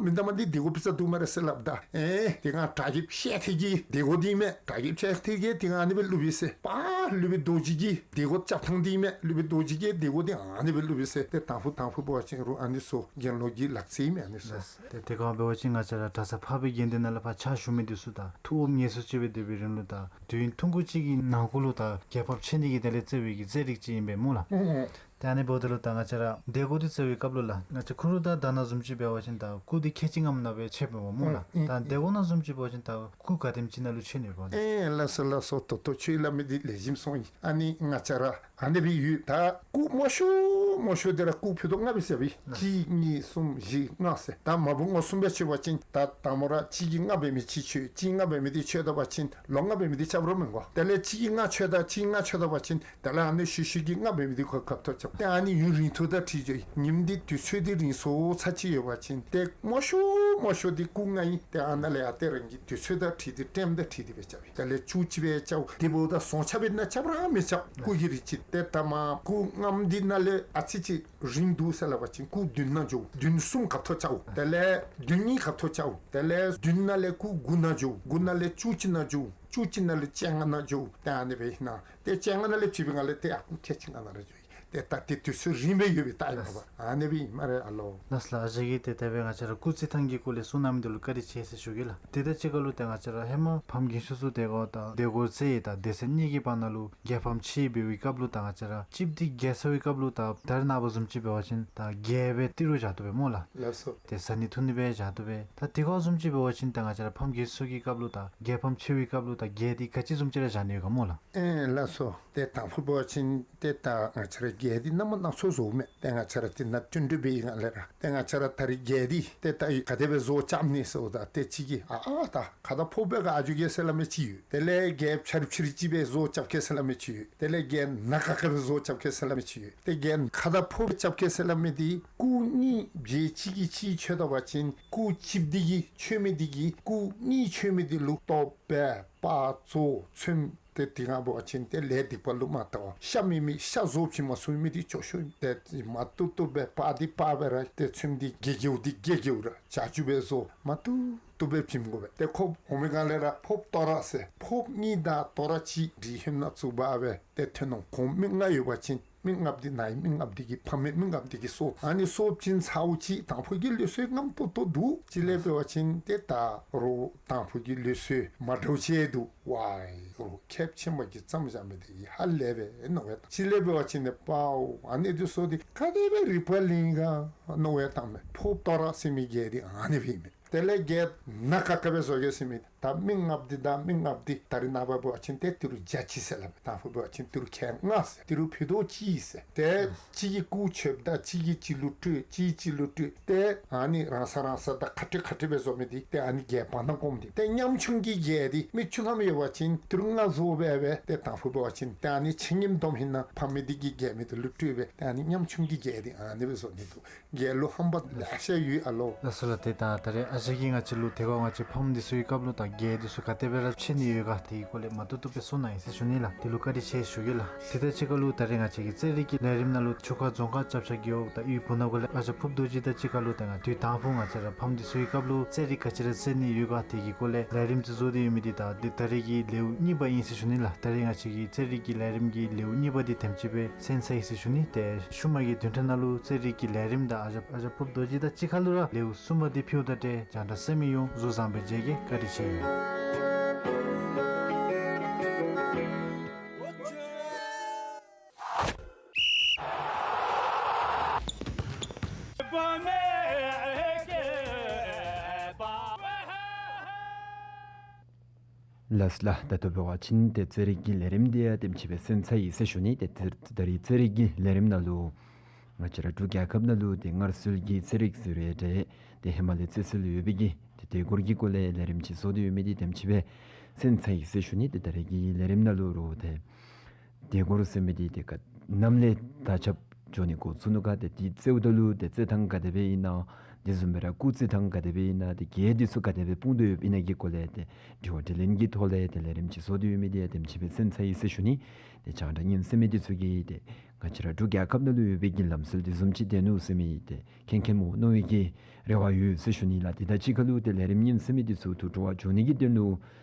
མི་དང་མ་འདི་དེ་གོ་པི་ཙ་འདུག་སྨ་རེ་ཟེར་སླབ་ད། ཨེ་དེ་སྒང་དྲག་རྒྱལཔོ་ཤེས་ཐེ་གི་དེ་གོ་འདི་མས། དྲག་རྒྱལཔོ་ཤེས་ཐེ་གི་དེ་སྒང་ཨ་ནི་སྦེ་བླུག་པས་ཟེར། པ་ཀླུ་སྦིས་རྡོ་རྗེ་གི་དེ་གོ་རྐྱབ་ཐངས་འདི་མས། ཀླུ་སྦིས་རྡོ་རྗེ་གི་དེ་གོ་འདི་ཨ་ནི་སྦེ་བླུག་པས་ཟེར། ཏེ་དང་ཕུ་འབད་བ་ཅིན་རོགས་ཨ་ནི་ཚུ་རྒྱལ་ལོ་གི་ལག་རྩལ་མས་ཨ་ནི་ཚུ། ཏེ་དེ་སྒང་འབད་བ་ཅིན་ང་བཅས་ར་གྲྭ་ས་འཕགས་པའི་དགེ་འདུན་ནང་ལས་ཕར་ཕྱག་ཞུ་མི་འདི་ཚུ་དང་ཐུགས་དབུགས་ངལ་གསོ་ཅིག་སྦེ་སྡོད་པའི་རིང་ལུ་ད་དུས་ཡུན་ཐུང་ཀུ་ཅིག་གི་ནང་འཁོད་ལུ་ད་རྒྱལ་ཕམ་ཆེ་ནི་གི་དེ་ལས་རྩེད་པའི་གི་རྩེད་རིགས་ཅིག་ཨིན་པས་སྨོ་ལགས། ཨུམ་ཨུམ། ཏེ་ཨ་ནི་འབདཝ་ད་ལུ་ད་ང་བཅས་ར་དེ་གོ་འདི་རྩེད་པའི་སྐབས་ལུ་ལགས། ང་བཅས་ཁུ་རུ་དང་དར་ནག་བཟུམ་ཅིག་འབད་བ་ཅིན་ད་སྐུ་འདི་ཁལ་གཅིག་ལྔ་མ་ནང་སྦེ་ཕྱེཝ་མས་སྨོ་ལགས། ཨུམ་ཨུམ། ད་དེ་གོ་ནང་བཟུམ་ཅིག་འབད་བ་ཅིན་ད་སྐུ་ག་དེམ་ཅིག་ནང་ལུ་ཕྱེ་ནི་ཡོད་པ། ཨེ་ལགས་སོ་ལགས་སོ། ད་ལྟོ་ཁྱོད་སླབ་མི་འདི་ལེགས་ཤོམ་སོང་ཡི། ཨ་ནི་ང་བཅས་ར་ཨ་ནི་སྦེ་ཡོད། ད་སྐུ་མང་ཤོས་མང་ཤོས་འདི་ར་སྐུ་ཕུད་རྡོག་ལྔ་སྦེ་ཟེར་བས། གཅིག་གཉིས་གསུམ་བཞི་ལྔ་ཟེར། ད་མ་བུ་མངོན་སུམ་སྦེ་ཕྱེ་བ་ཅིན་ད་དང་པ་ར་གཅིག་གིས་ལྔ་འབད་མི་ཅིག་ཁྱོད། གཅིག་ལྔ་འབད་མི་འདི་ཁྱོད་ད་པ་ཅིན་ལོ་ལྔ་འབད་མི་འདི་རྐྱབ་ར་མི་དགོ། དེ་ལས་གཅིག་གིས་ལྔ་ཁྱོད་ད་གཅིག་ལྔ་ཁྱོད་ད་པ་ཅིན་དེ་ལས་ཨ་ནི་ཤུལ་ཤུལ་གྱི་ལྔ་འབད་མི་འདི་ཁོ་ཁ་ཐོག་རྐྱབ། ཏེ་ཨ་ནི་ཡུན་རིང་ཐུང་དང་འཁྲིལ་འགྱོ་ཡི། ཉིནམ་འདི་དུས་ཚོད་འདི་རིང་སུ་ཚ་ཅིག་ཡོད་པ་ཅིན་ཏེ་མང་ཤོས་མང་ཤོས་འདི་སྐུ་ལྔ་ཨིན། ཏེ་ཨ་ནཱ་ལས་ཡར་ཏེ་རང་གི་དུས་ཚོད་དང་འཁྲིལ་ཏེ་ཊེམ་དང་འཁྲིལ་ཏེ་སྦེ་རྐྱབ་ཨིན། དེ་ལས་བཅུ་གཅིག་སྦེ་རྐྱབ། དེ་འབདཝ་ད་སོང་ཆ་སྦེ་ནཱ་རྐྱབ་ར་མི་རྐྱབ། སྐུ་གི་རིགས་ཅིག། ཏེ་ད་མ་སྐུ་ལྔམ་འདི་ནང་ལས་ཨ་ཙི་ཅིག་རིང་འདུག་ཟེར་སླབ་པ་ཅིན་སྐུ་བདུན་ནང་འགྱོ། བདུན་གསུམ་ཁ་ཐོག་རྐྱབ། དེ་ལས་བདུན་གཉིས་ཁ་ཐོག་རྐྱབ། དེ་ལས་བདུན་ནང་ལས་སྐུ་དགུ་ནང་འགྱོ། དགུ་ནང་ལས་བཅུ་གཅིག་ནང་འགྱོ། བཅུ་གཅིག་ནང་ལས་བཅོ་ལྔ་ནང་འགྱོ། ཏེ་ཨ་ནི་སྦེ་ཨིན་ན། ཏེ་བཅོ་ལྔ་ནང་ལས་ཕྱེ་བའི་སྒང་ལས་ཏེ་ཨ་སྐུ་ཁལ་གཅིག་ལྔ་ནང་ར་འགྱོ་ཡི། ཏེ་ད་ཏེ་དུས་ཚོད་རིངམོ་སྦེ་ཡོད་པའི་རྟགས་ཨིན་པས། ཨ་ནི་སྦེ་ཨིན་སྨ་རེ་ཨ་ལོ། ལགས་སོ་ལགས། ཨ་ཞེ་གི་ཏེ་དེ་སྦེ་ང་བཅས་ར་སྐུ་རྩེད་ཐངས་ཀྱི་སྐོར་ལས་གསུང་གནང་མི་འདི་ལུ་བཀའ་དྲིན་ཆེ་ཟེར་ཞུ་གེ་ལགས། དེ་དང་གཅིག་ཁར་ལུ་ཏེ་ང་བཅས་ར་ཧེ་མ་ཕམ་རྒན་ཤོས་ཚུ་དེ་གོ་དང་དེ་གོ་རྩེད་དང་དེ་ཚེ་གཉིས་ཀྱི་བར་ན་ལུ་རྒྱལ་ཕམ་ཆེ་འབད་བའི་སྐབས་ལུ་ད་ང་བཅས་ར་གཅིགཔ་འདི་རྒྱལ་ཚར་བའི་སྐབས་ལུ་ད་ད་རེས་ནངས་པ་བཟུམ་ཅིག་འབད་བ་ཅིན་ད་རྒྱལ་སྦེ་ཏི་རུ་བཞག་བཏུབ་པས་སྨོ་ལགས། ལགས་སོ། ཏེ་ཟ་ནི་འཐུང་ནི་སྦེ་བཞག་བཏུབ་པས། ད་དེ་གོ་བཟུམ་ཅིག་འབད་བ་ཅིན་ད་ང་བཅས་ར་ཕམ་རྒན་ཤོས་ཀྱི་སྐབས་ལུ་ད་རྒྱལ་ཕམ་ཆེ་བའི་སྐབས་ལུ་ད་རྒྱལ་འདི་ག་ཅི་བཟུམ་ཅིག་ར་བཞག་ནི་ཡོད་ག་སྨོ་ལགས། ཨེ་ལགས་སོ། ཏེ་དང་ཕུ་འབད་བ་ཅིན་ཏེ་ད་ང་བཅས་ར་རྒྱལ་འདི་རྣམ་པ་སྣ་ཚོགས་བཟོཝ་མས། ཏེ་ང་བཅས་ར་ཏེ་ནཱ་བསྟུན་གྲོས་འབད་བའི་སྒང་ལས་ར་ཏེ་ང་བཅས་ར་ད་རིས་རྒྱལ་འདི་ཏེ་ད་ག་དེ་སྦེ་བཟོ་རྐྱབ་ནི་ཟེརཝ་ད་ཏེ་གཅིག་གིས་ཨ་ཨ་ད་ཁ་དང་ཕོ་སྦེ་ག་ཨ་འགྱོ་གེ་ཟེར་སླབ་མི་ཅིག་ཡོད། དེ་ལས་རྒྱལཔོ་ཆ་རི་ཕྱི་རི་ཅིག་སྦེ་བཟོ་རྐྱབ་གེ་ཟེར་སླབ་མི་ཅིག་ཡོད། དེ་ལས་རྒྱལཔོ་ནཱ་ཁ་ཁ་སྦེ་བཟོ་རྐྱབ་གེ་ཟེར་སླབ་མི་ཅིག་ཡོད། ཏེ་རྒྱལཔོ་ཁ་དང་ཕོ་སྦེ་རྐྱབ་གེ་ཟེར་སླབ་མི་འདི་སྐུ་གཉིས་རྗེས་གཅིག་གིས་གཅིག་འཁྱོད་ད་པ་ཅིན་སྐུ་གཅིགཔ་འདི་གིས་འཁྱོད་མི་འདི་གིས་སྐུ་གཉིས་འཁྱོད་མི་འདི་ལུ་སྟོབས་སྦེ་དཔའ་རྩོལ་ཚོདམ་ཏེ་དེ་སྒང་འབད་བ་ཅིན་ཏེ་ལས་སྡིག་པ་ལུ་མ་བལྟ་བར་ཤ་མེད་མི་ཤ་བཟོ་བྱིན་མ་ཚུགས་མི་འདི་སྐྱོ་ཤོས་ཨིན། ཏེ་མ་བཏུབ་བཏུབ་སྦེ་དཔའ་འདི་དཔའ་སྦེ་ར་ཏེ་ཚོདམ་འདི་རྒྱལ་རྒྱལཝ་འདི་རྒྱལ་རྒྱལཝ་ར་བྱ་རྒྱུ་སྦེ་བཟོ་མ་བཏུབ་བཏུབ་སྦེ་བྱིན་དགོ་པས། ཏེ་ཁོ་འོང་མི་སྒང་ལས་ར་ཕོརཔ་ཏོ་ར་ཟེར་ཕོརཔ་གཉིས་དང་ཏོ་ར་གཅིག་འདི་ཧེ་མ་ནང་བཙུགས་འབག་སྦེ་ཏེ་ཐོན་འོང་། ཁོང་མི་ལྔ་ཡོད་པ་ཅིན་མི་ལྔཔོ་འདི་ནཱ་ཡི་མི་ལྔཔོ་འདི་གིས་ཕམ་མི་མི་ལྔཔོ་འདི་གིས་གསོ། ཨ་ནི་གསོ་བྱིན་ཚརཝ་ཅིག་དང་ཕུ་གི་ལུགས་སྲོལ་རྔམ་ཏོག་ཏོ་འདུག། ཅིག་ལས་འབད་བ་ཅིན་ཏེ་ད་རོགས་དང་ཕུ་གི་ལུགས་སྲོལ་མ་འདྲཝ་ཅིག་འདུག། ཝའི་རོགས་ཁེབ་ཆེན་པོ་གིས་བརྩམས་བཞག་མི་འདི་གིས་ཧ་ལས་པས་མནོ་བས་བཏང་། ཅིག་ལས་འབད་བ་ཅིན་ནི་པའོ་ཨ་ནི་འདི་ཚུ་འདི་ག་དེ་སྦེ་རིག་པ་ལེན་ག་མནོ་བས་བཏངམ་མས། ཕོརཔ་ཏོ་ར་ཟེར་མི་རྒྱལ་འདི་ཨ་ནི་སྦེ་ཨིན་མས། དེ་ལས་རྒྱལཔོ་ནཱ་ཁ་ཁ་སྦེ་བཟོ་གེ་ཟེར་མི་ད་ ད་མི་ལྔ་པོ་འདི་དང་མི་ལྔ་པོ་འདི་ད་རེས་ནངས་པ་འབད་བ་ཅིན་ཏེ་ཏི་རུ་བརྒྱ་གཅིག་ཟེར་སླབ་མས། དང་ཕུ་འབད་བ་ཅིན་ཏི་རུ་ཁལ་ལྔ་ཟེར། ཏི་རུ་ཕུད་རྡོག་གཅིག་ཟེར། ཏེ་གཅིག་གིས་སྐུ་མཆོདཔ་ད་གཅིག་གིས་གཅིག་ལུ་སྤྲོད། གཅིག་གིས་གཅིག་ལུ་སྤྲོད། ཏེ་ཨ་ནི་རང་ས་རང་ས་དང་ག་ཏེ་ག་ཏེ་སྦེ་བཟོ་མི་འདི་ཏེ་ཨ་ནི་རྒྱལ་བར་ན་སྐོར་མི་འདི་ཏེ་ཉམ་ཆུང་གི་རྒྱལ་འདི་མི་ཆུང་ཀུ་ཡོད་པ་ཅིན་ཏི་རུ་ལྔ་བཟོ་སྦེ་སྦེ་ཏེ་དང་ཕུ་འབད་བ་ཅིན་ཏེ་ཨ་ནི་ཆེ་ངེམ་སྡོམ་ཧིང་ནང་ཕམ་མི་འདི་གིས་རྒྱལ་མི་འདི་ལུ་སྤྲོད་སྦེ་ཏེ་ཨ་ནི་ཉམ་ཆུང་གི་རྒྱལ་འདི་ཨ་ནི་སྦེ་བཟོ་ནི་འདུག། རྒྱལ་ལུ་ཧམ་པ་ལེ་ཤ་ཡོད་ཨ་ལོ། ལགས་སོ་ལགས། ཏེ་ད་ད་རེས་ཨ་ཞང་གིས་ང་བཅས་ལུ་ཏེ་ཁོ་ང་བཅས་ཕམ་འདི་ཚུ་གི་སྐབས་ལུ་ད་རྒྱལ་འདི་ཚུ་ག་དེ་སྦེ་ར་ཕྱེ་ནི་ཡོད་ག་དེ་གི་སྐོར་ལས་མ་ཏོག་ཏོ་སྦེ་གསུངས་གནང་ཡི་ཟེར་ཞུ་ནི་ལགས། དེ་ལུ་བཀའ་དྲིན་ཆེ་ཞུ་གེ་ལགས། དེ་དང་གཅིག་ཁར་ལུ་ད་རེས་ང་བཅས་ཀྱི་རྩེད་རིགས་ཀྱི་ལས་རིམ་ནང་ལུ་ཆུ་ཁ་རྫོང་ཁག་སྐྱབས་ཆ་རྒེད་འོག་དང་ཡུལ་བུ་ན་གུ་ལས་ཨ་ཞང་ཕུརཔ་རྡོ་རྗེ་དང་གཅིག་ཁར་ལུ་ད་ང་དུས་དང་ཕུ་ང་བཅས་ར་ཕམ་འདི་ཚུ་གི་སྐབས་ལུ་རྩེད་རིགས་ག་ཅི་ར་རྩེད་ནི་ཡོད་ག་དེ་གི་སྐོར་ལས་ལས་རིམ་འདི་བཟོ་སྟེ་ཡོད་མི་འདི་ད་འདི་ད་རེས་ཀྱི་ལེའུ་གཉིས་པ་ཨིན་ཟེར་ཞུ་ནི་ལགས། ད་རེས་ང་བཅས་ཀྱི་རྩེད་རིགས་ཀྱི་ལས་རིམ་གྱི་ལེའུ་གཉིས་པ་འདི་དེམ་ཅིག་སྦེ་ཚུན་ཚོད་ཡི་ཟེར་ཞུ་ནི། ཏེ་ཤུལ་མ་གི་བདུན་ཕྲག་ནང་ལུ་རྩེད་རིགས་ཀྱི་ལས་རིམ་དང་ཨ་ཞང་ཨ་ཞང་ཕུརཔ་རྡོ་རྗེ་དང་གཅིག་ཁར་ལུ་ར་ལེའུ་གསུམ་པ་འདི་ཕུལཝ་ད་ཏེ་རྒྱང་བསྒྲགས་ཟེར་མི་ཡོང་། བཟོ་བཟང་སྦེ་མཇལ་གེ། བཀའ་དྲིན་ཆེ། ལགས་ལགས། ད་ལྟོ་འབད་བ་ཅིན་ཏེ་རྩེད་རིགས་ཀྱི་ལས་རིམ་འདི་ཡང་དེམ་ཅིག་སྦེ་ཚུན་ཚོད་ཡི་ཟེར་ཞུ་ནི། ཏེ་ད་རེས་རྩེད་རིགས་ཀྱི་ལས་རིམ་ནང་ལུ་ང་བཅས་ར་འབྲུག་རྒྱལ་ཁབ་ནང་ལུ་ཏེ་སྔར་སྲོལ་གྱི་རྩེད་རིགས་ཟེར་རུང་ཏེ་ཏེ་ཧེ་མ་ལས་རྩེད་སྲོལ་ཡོད་པའི་གི་ཏེ་དེ་སྐོར་གྱི་སྐོར་ལས་ལས་རིམ་ཅིག་བཟོ་སྟེ་ཡོད་མི་འདི་དེམ་ཅིག་སྦེ་ཚུན་ཚོད་ཡི་ཟེར་ཞུ་ནི། ཏེ་ད་རེས་ཀྱི་ལས་རིམ་ནང་ལུ་རུང་ཏེ་དེ་སྐོར་ཟེར་མི་འདི་ཏེ་ག་ནམ་ལས་ད་རྐྱབ་འགྱོ་ནི་འགོ་བཙུགས་ནུག་ག། ཏེ་འདི་རྩེདཔ་ད་ལུ་ཏེ་རྩེད་ཐངས་ག་དེ་སྦེ་ཨིན་ན། དེ་བཟུམ་སྦེ་ར་སྐུ་རྩེད་ཐངས་ག་དེ་སྦེ་ཨིན་ན། ཏེ་རྒྱན་འདི་ཚུ་ག་དེ་སྦེ་སྤུངས་ཏེ་ཡོདཔ་ཨིན་ན་གི་སྐོར་ལས་ཏེ་དྲི་བ་དྲིས་ལན་གྱི་ཐོག་ལས་ཏེ་ལས་རིམ་ཅིག་བཟོ་སྟེ་ཡོད་མི་འདི་ཡང་དེམ་ཅིག་སྦེ་ཚུན་ཚོད་ཡི་ཟེར་ཞུ་ནི། ཏེ་རྒྱང་བསྒྲགས་ཉན་གསན་མི་འདི་ཚུ་གིས་ཏེ་ང་བཅས་ར་འབྲུག་རྒྱལ་ཁབ་ནང་ལུ་ཡོད་པའི་གི་ལམ་སྲོལ་འདི་བཟུམ་ཅིག་སྡོད་ནུག་ཟེར་མི་ཏེ་མཁྱེན་མཁྱེནམ་འོང་མནོ་བའི་གི་རེ་བ་ཡོད་ཟེར་ཞུ་ནི་ལགས། དེ་དང་གཅིག་ཁར་ལུ་ཏེ་ལས་རིམ་ཉན་གསན་མི་འདི་ཚུ་ཐུགས་སྤྲོ་བ་འཇུག་ནི་གི་དོན་ལུ་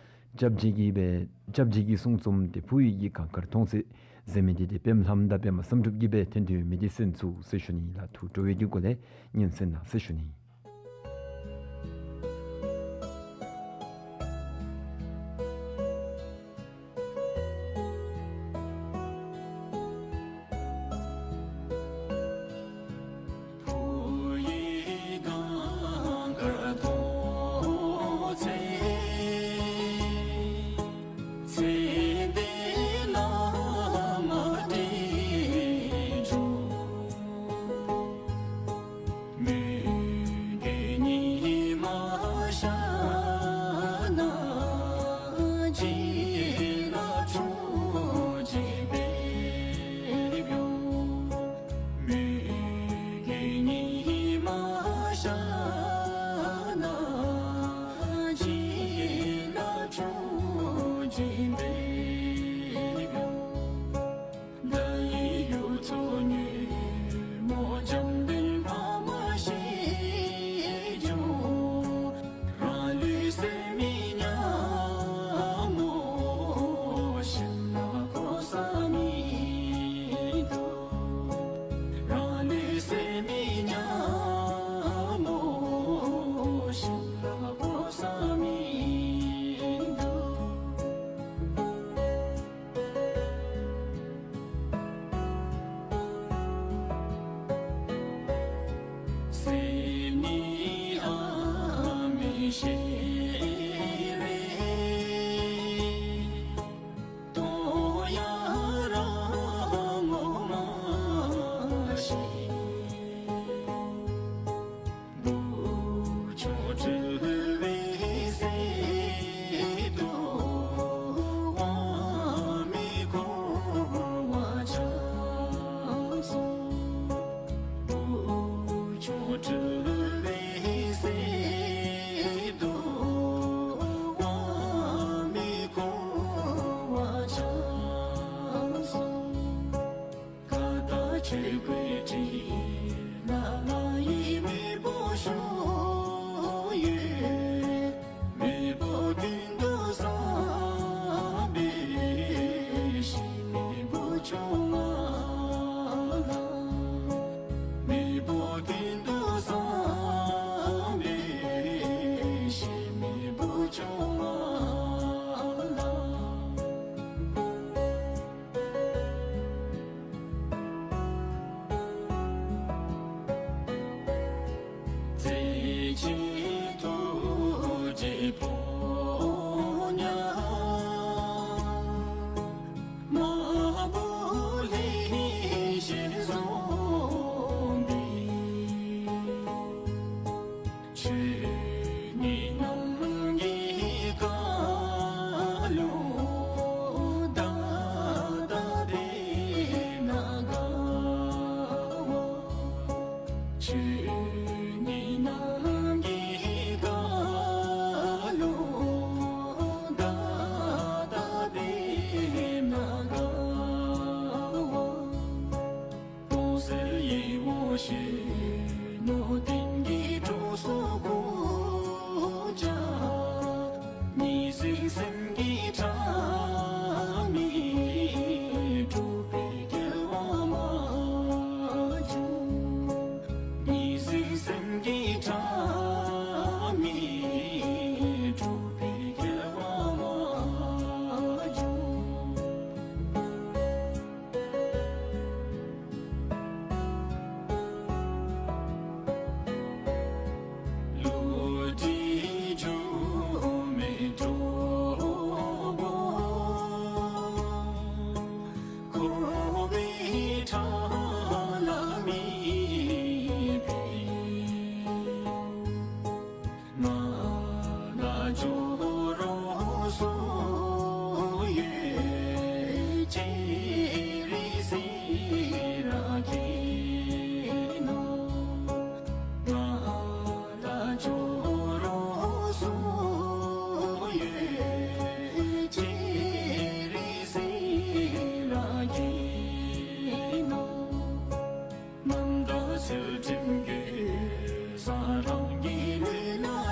སྐྱབས་རྗེ་གི་སྦེ་སྐྱབས་རྗེ་གི་གསུང་རྩོམ་ཏེ་ཕུ་ཡི་གི་གངས་དཀར་མཐོང་ཚད་ཟེར་མི་འདི་ཏེ་པདྨ་ལྷ་དང་པདྨ་བསམ་གྲུབ་ཀྱིས་སྦེ་འཐེན་ཏེ་ཡོད་མི་འདི་གསན་ཚུགས་ཟེར་ཞུ་ནི་ལགས། ཐུགས་སྤྲོ་བའི་གི་སྒོ་ལས་ཉན་གསན་གནང་ཟེར་ཞུ་ནི།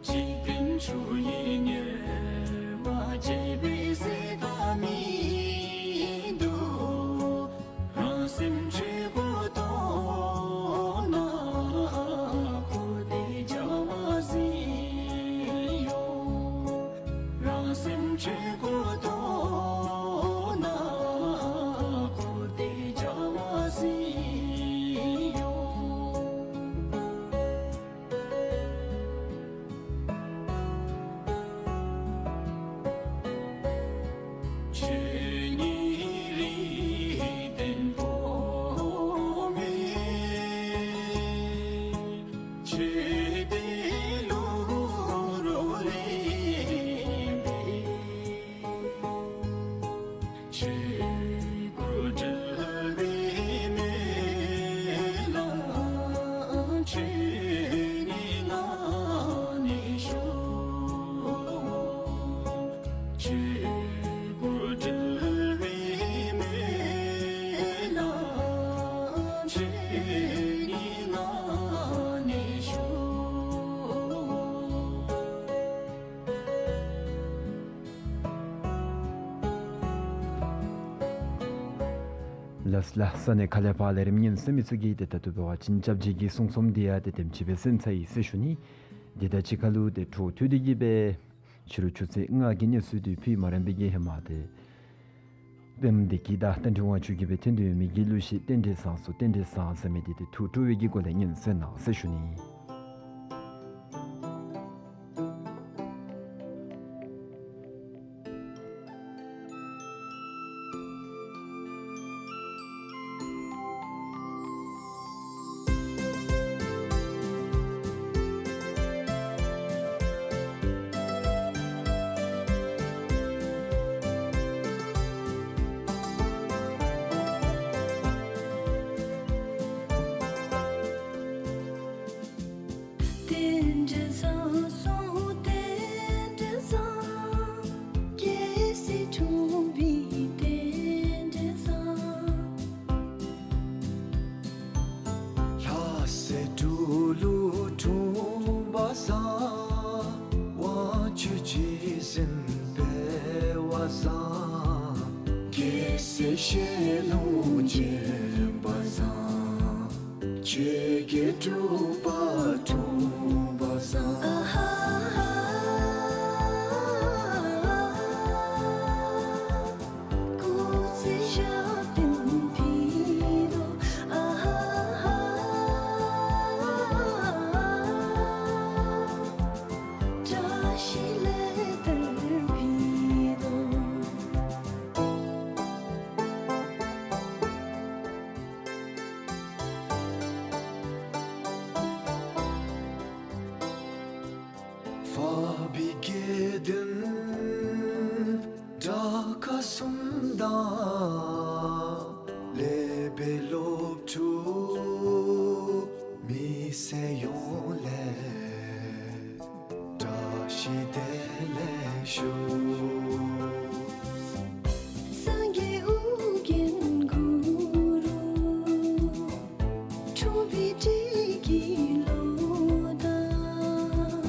འཇིག་རྟེན་ཆོས་ཉིད་གཉེར་མ་བྱས་པའི་ཟད་མཐའ་མི་འདུག། རང་སེམས་ཆོས་སྐུར་རྟོགས་ན་འཁོར་འདས་བྱ་བ་ཟིན་འོང་། རང་སེམས་ཆོས་སྐུར་རྟོགས་ན་འཁོར་འདས་བྱ་བ་ཟིན་འོང་། ཆོས་ཉིད་རིགས་ལྡན་སྒོམ་མེད། ཆོས་དེ་ལུ་རོ་ལེན་པའི། ཆོས་སྐུར་གྲོལ་བའི་སྨོན་ལམ། ཆོས་ཉིད་ངང་ནས་ཞུགས། ཆོས་སྐུར་གྲོལ་བའི་སྨོན་ལམ། ཆོས་ཉིད་ངང་ནས་ཞུགས། ལགས་ལགས། ས་གནས་ཁ་ལས་ཕར་ལས་རིམ་ཉན་གསན་མི་ཚུ་གིས་ཏེ་ད་ལྟོ་འབད་བ་ཅིན་སྐྱབས་རྗེ་གི་གསུང་རྩོམ་འདི་ཡང་ཏེ་དེམ་ཅིག་སྦེ་གསན་ཚར་ཡི་ཟེར་ཞུ་ནི། ཏེ་ད་ཅི་ཁ་ལུ་ཏེ་འཕྲོ་མཐུད་དེ་གི་སྦེ་ཕྱི་རུ་ཆུ་ཚོད་ལྔ་གི་གནས་ཚུལ་འདི་ཕུལ་མ་རན་པའི་གི་ཧེ་མ་ཏེ་པདྨ་བདེ་སྐྱིད་དང་རྟ་མགྲིན་དབང་ཕྱུག་གིས་སྦེ་འཐེན་ཏེ་ཡོད་མི་གི་གླུ་གཞས་རྟེན་འབྲེལ་བཟང་སོང་རྟེན་འབྲེལ་བཟང་ཟེར་མི་འདི་ཏེ་ཐུགས་སྤྲོ་བའི་གི་སྒོ་ལས་ཉན་གསན་གནང་ཟེར་ཞུ་ནི། རྟེན་འབྲེལ་བཟང་སོང་རྟེན་འབྲེལ་བཟང་། རྒྱལ་སྲིད་འཁྲུངས་པའི་རྟེན་འབྲེལ་བཟང་། ལྷ་སྲས་སྤྲུལ་སྐུ་འཁྲུངས་པ་བཟང་། དབང་ཕྱུག་རྗེ་བཙུན་སྤེལ་བ་བཟང་། རྒྱལ་སྲས་ཞལ་ལུང་བྱོན་པ་བཟང་། ཆོས་ཀྱི་གྲུབ་པ་འཁྲུངས་པ་བཟང་། ཨ་ཧ་ཧ། སྐུ་ཚེ་ཞབས་བརྟན་ཕུལ་དོ། ཨ་ཧ་ཧ། བཀྲ་ཤིས་ལེགས་དར་ཕུལ་དོ། འཕགས་པའི་དགེ་འདུན་གྲྭ་ཁག་གསུམ་དང་ལེགས་པའི་སློབ་ཕྲུག་མི་སེར་ཡོངས་ལས་བཀྲ་ཤིས་བདེ་ལེགས་ཞུ། སངས་རྒྱས་ཨོ་རྒྱན་གུ་རུ། འཁྲུངས་པའི་སྤྲེལ་གྱི་ལོ་དང་།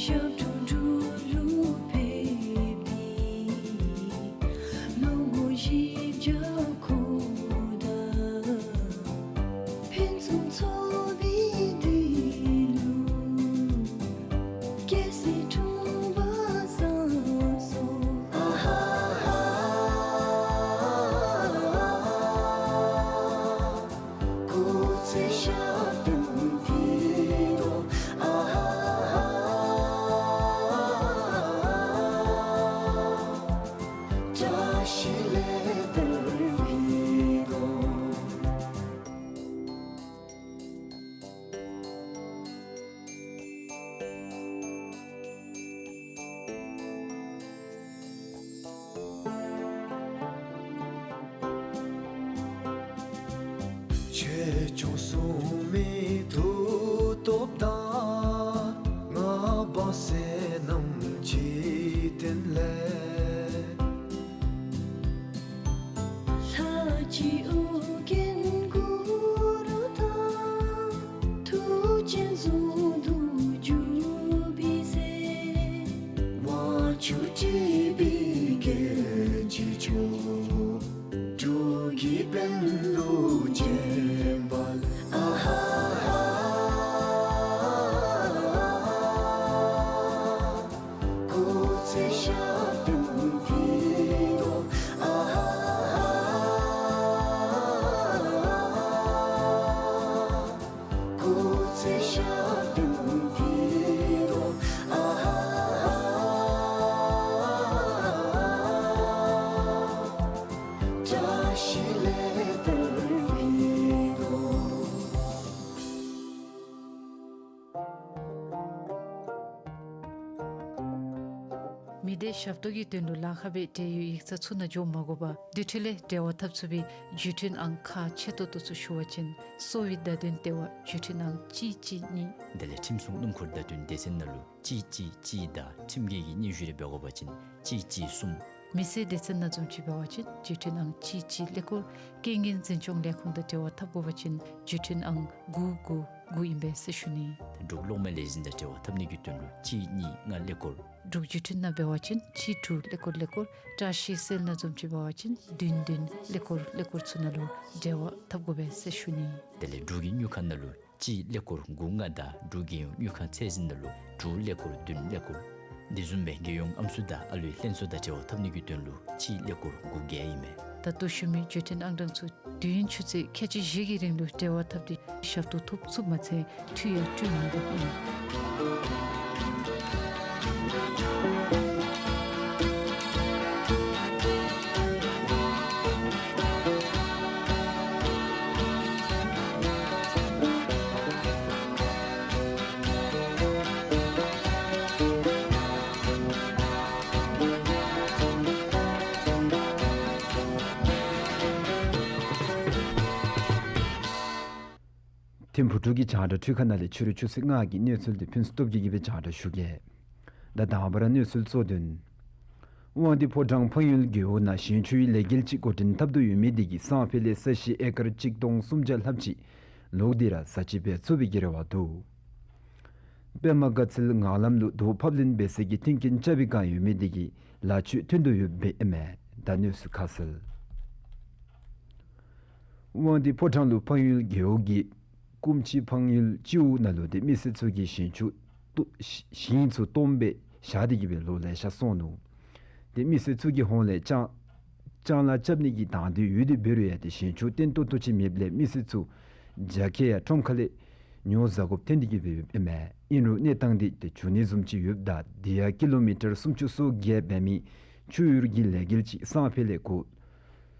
ཞབས་དྲུང་འབྲུག་ལུ་ཕེབས་ཏེ། ལོ་ངོ་བཞི་བརྒྱ་འཁོར་དང་། ཕུན་སུམ་ཚོགས་པའི་དུས་ལུ། རྒྱལ་སྲིད་འཁྲུངས་པ་བཟང་སོ། བྱང་སེམས་མི་མཐུན་སྟོབས་དང་། ངན་པ་བསོད་ནམས་ཅི་བསྟེན་ལས། ལྷ་གཅིག་ཨོ་རྒྱན་གུ་རུ་དང་། ཐུགས་རྗེ་ཟུང་དུ་འཇུག་པའི་ཚེ། དབང་ཕྱུག་སྤྲུལ་པའི་རྒྱལ་གྱི་མཆོག་འབྲུག་གི་དཔོན་སློབ་བརྒྱད་པ་ལ། ཨ་ཧ་ཧ། སྐུ་ཚེ་ཞབས་བརྟན་ཕུལ་དོ། ཨ་ཧ་ཧ། སྐུ་ཚེ་ཞབས་བརྟན་ཕུལ་དོ། ཨ་ཧ་ཧ། བཀྲ་ཤིས་ལེགས་པར་ཕུལ་དོ། མི་སྡེ་ཞབས་ཏོག་གི་དོན་ལུ་ལཱ་ཁག་འབད་འབྲེལ་ཡོད་ཡིག་ཚང་ཚུ་ནང་འགྱོ་མ་དགོ་པར་དེ་འཕྲོ་ལས་འབྲེལ་བ་འཐབ་ཚུགས་པའི་བརྒྱུད་འཕྲིན་ཨང་ཁག་ཆེ་ཏོག་ཏོ་ཚུ་ཞུ་བ་ཅིན་གསོ་བའི་བརྡ་དོན་ལྟེ་བ་བརྒྱུད་འཕྲིན་ཨང་གཅིག་གཅིག་གཉིས། དེ་ལས་ཁྲིམས་སྲུང་སྣུམ་འཁོར་བརྡ་དོན་སྡེ་ཚན་ནང་ལུ་གཅིག་གཅིག་གཅིག་དང་ཁྲིམས་འགལ་གྱི་སྙན་ཞུ་རེ་འབད་དགོ་པ་ཅིན་གཅིག་གཅིག་གསུམ། མི་སེར་སྡེ་ཚན་ནང་བཟུམ་ཅིག་འབད་བ་ཅིན་བརྒྱུད་འཕྲིན་ཨང་གཅིག་གཅིག་ཀླད་ཀོར། རྐྱེན་ངན་འཛིན་སྐྱོང་ལས་ཁུངས་དང་འབྲེལ་བ་འཐབ་དགོ་པ་ཅིན་བརྒྱུད་འཕྲིན་ཨང་དགུ་དགུ་དགུ་ཨིན་པས་ཟེར་ཞུ་ནི། འབྲུག་གློག་མེ་ལས་འཛིན་དང་འབྲེལ་བ་འཐབ་ནི་གི་དོན་ལུ་གཅིག་གཉིས་ལྔ་ཀླད་ཀོར། འབྲུག་བརྒྱུད་འཕྲིན་ནང་འབད་བ་ཅིན་གཅིག་དྲུག་ཀླད་ཀོར་ཀླད་ཀོར། བཀྲ་ཤིས་གསལ་ནང་བཟུམ་ཅིག་འབད་བ་ཅིན་བདུན་བདུན་ཀླད་ཀོར་ཀླད་ཀོར་ཚུ་ནང་ལུ་འབྲེལ་བ་འཐབ་དགོ་པས་ཟེར་ཞུ་ནི། དེ་ལས་འབྲུག་གི་དངུལ་ཁང་ནང་ལུ་གཅིག་ཀླད་ཀོར་དགུ་ལྔ་དང་འབྲུག་རྒྱལ་ཡོངས་དངུལ་ཁང་ཚད་འཛིན་ནང་ལུ་དྲུག་ཀླད་ཀོར་བདུན་ཀླད་ཀོར། དེ་བཟུམ་སྦེ་རྒྱལ་ཡོངས་ཨམ་སྲུ་དང་ཨ་ལུའི་ལྷན་ཚོགས་དང་འབྲེལ་བ་འཐབ་ནི་གི་དོན་ལུ་གཅིག་ཀླད་ཀོར་དགུ་བརྒྱད་ཨིན་མས། ད་ལྟོ་ཞུ་མི་བརྒྱུད་འཕྲིན་ཨང་གྲངས་ཚུ་དུས་ཡུན་ཆུ་ཚོད་ཁལ་གཅིག་བཞི་གི་རིང་ལུ་འབྲེལ་བ་འཐབ་སྟེ་ཞབས་ཏོག་ཐོབ་ཚུགས་མ་ཚད་འཐུས་ཡང་སྤྲོད་མི་ཚུགས་ཨིན། ཐིམ་ཕུག་འབྲུག་གི་རྒྱང་བསྒྲགས་འཕྲུལ་ཁང་ནང་ལས་ཕྱི་རུ་ཆུ་ཚོད་ལྔ་གི་གནས་ཚུལ་འདི་ཕུན་སུམ་ཚོགས་ཀྱིས་སྦེ་རྒྱང་བསྒྲགས་ཞུ་གེ། ད་དང་པ་ར་གནས་ཚུལ་གཙོ་དོན། དབང་འདུས་ཕོ་བྲང་འཕགས་ཡུལ་རྒེད་འོག་ནང་ཞིང་ཆུའི་ལས་འགུལ་ཅིག་འགོ་འདྲེན་འཐབ་དོ་ཡོད་མི་དེ་གིས་སང་ཕོད་ལས་ས་གཞི་ཨེ་ཀར་གཅིག་སྟོང་སུམ་བརྒྱ་ལྷགཔ་ཅིག་ལོག་སྟེ་ར་ས་ཆ་འབད་བཙུགས་པའི་གི་རེ་བ་འདུག། པདྨ་དགའ་ཚལ་ངང་ལམ་ལུ་རྡོ་ཕབ་ལེན་འབད་སའི་གི་མཐུན་རྐྱེན་རྐྱབ་པའི་བསྒང་ཡོད་མི་དེ་གིས་ལ་ཆུ་ཐོན་དོ་ཡོདཔ་ཨིན་མས། ད་གནས་ཚུལ་ཁ་གསལ། དབང་འདུས་ཕོ་བྲང་ལུ་འཕགས་ཡུལ་རྒེད་འོག་གི་སྐུམ་ཆི་འཕགས་ཡུལ་སྤྱི་འོག་ནང་ལུ་ཏེ་མི་སེར་ཚུ་གིས་ཞིང་ཆུ་ཏོ་ཞིང་ཚུ་སྟོངམ་སྦེ་བཞག་སྟེ་གི་སྦེ་ལོ་ལེ་ཤ་སོང་ནུག། ཏེ་མི་སེར་ཚུ་གི་ཧོངས་ལས་ལྕང་ལྕང་ལཱ་རྐྱབ་ནི་གི་དང་འདོད་ཡོད་དེ་འབད་རུང་ཡང་ཏེ་ཞིང་ཆུ་བརྟན་ཏོག་ཏོ་ཅིག་མེདཔ་ལས་མི་སེར་ཚུ་རྒྱ་སྐྱེད་ཡང་ཁྲོམ་ཁ་ལས་ཉོ་བཟའ་དགོཔ་ཐོན་ཏེ་གི་སྦེ་ཡོདཔ་ཨིན་མས། ཨིན་རུང་གནས་སྟངས་འདི་ཏེ་འགྱུར་ནི་བཟུམ་ཅིག་ཡོདཔ་ད་དེ་ཡང་ཀི་ལོ་མི་ཊར་སུམ་ཅུ་སོ་བརྒྱད་འབད་མི་ཆུ་གཡུར་གྱི་ལས་འགུལ་ཅིག་སང་ཕོད་ལས་འགོ་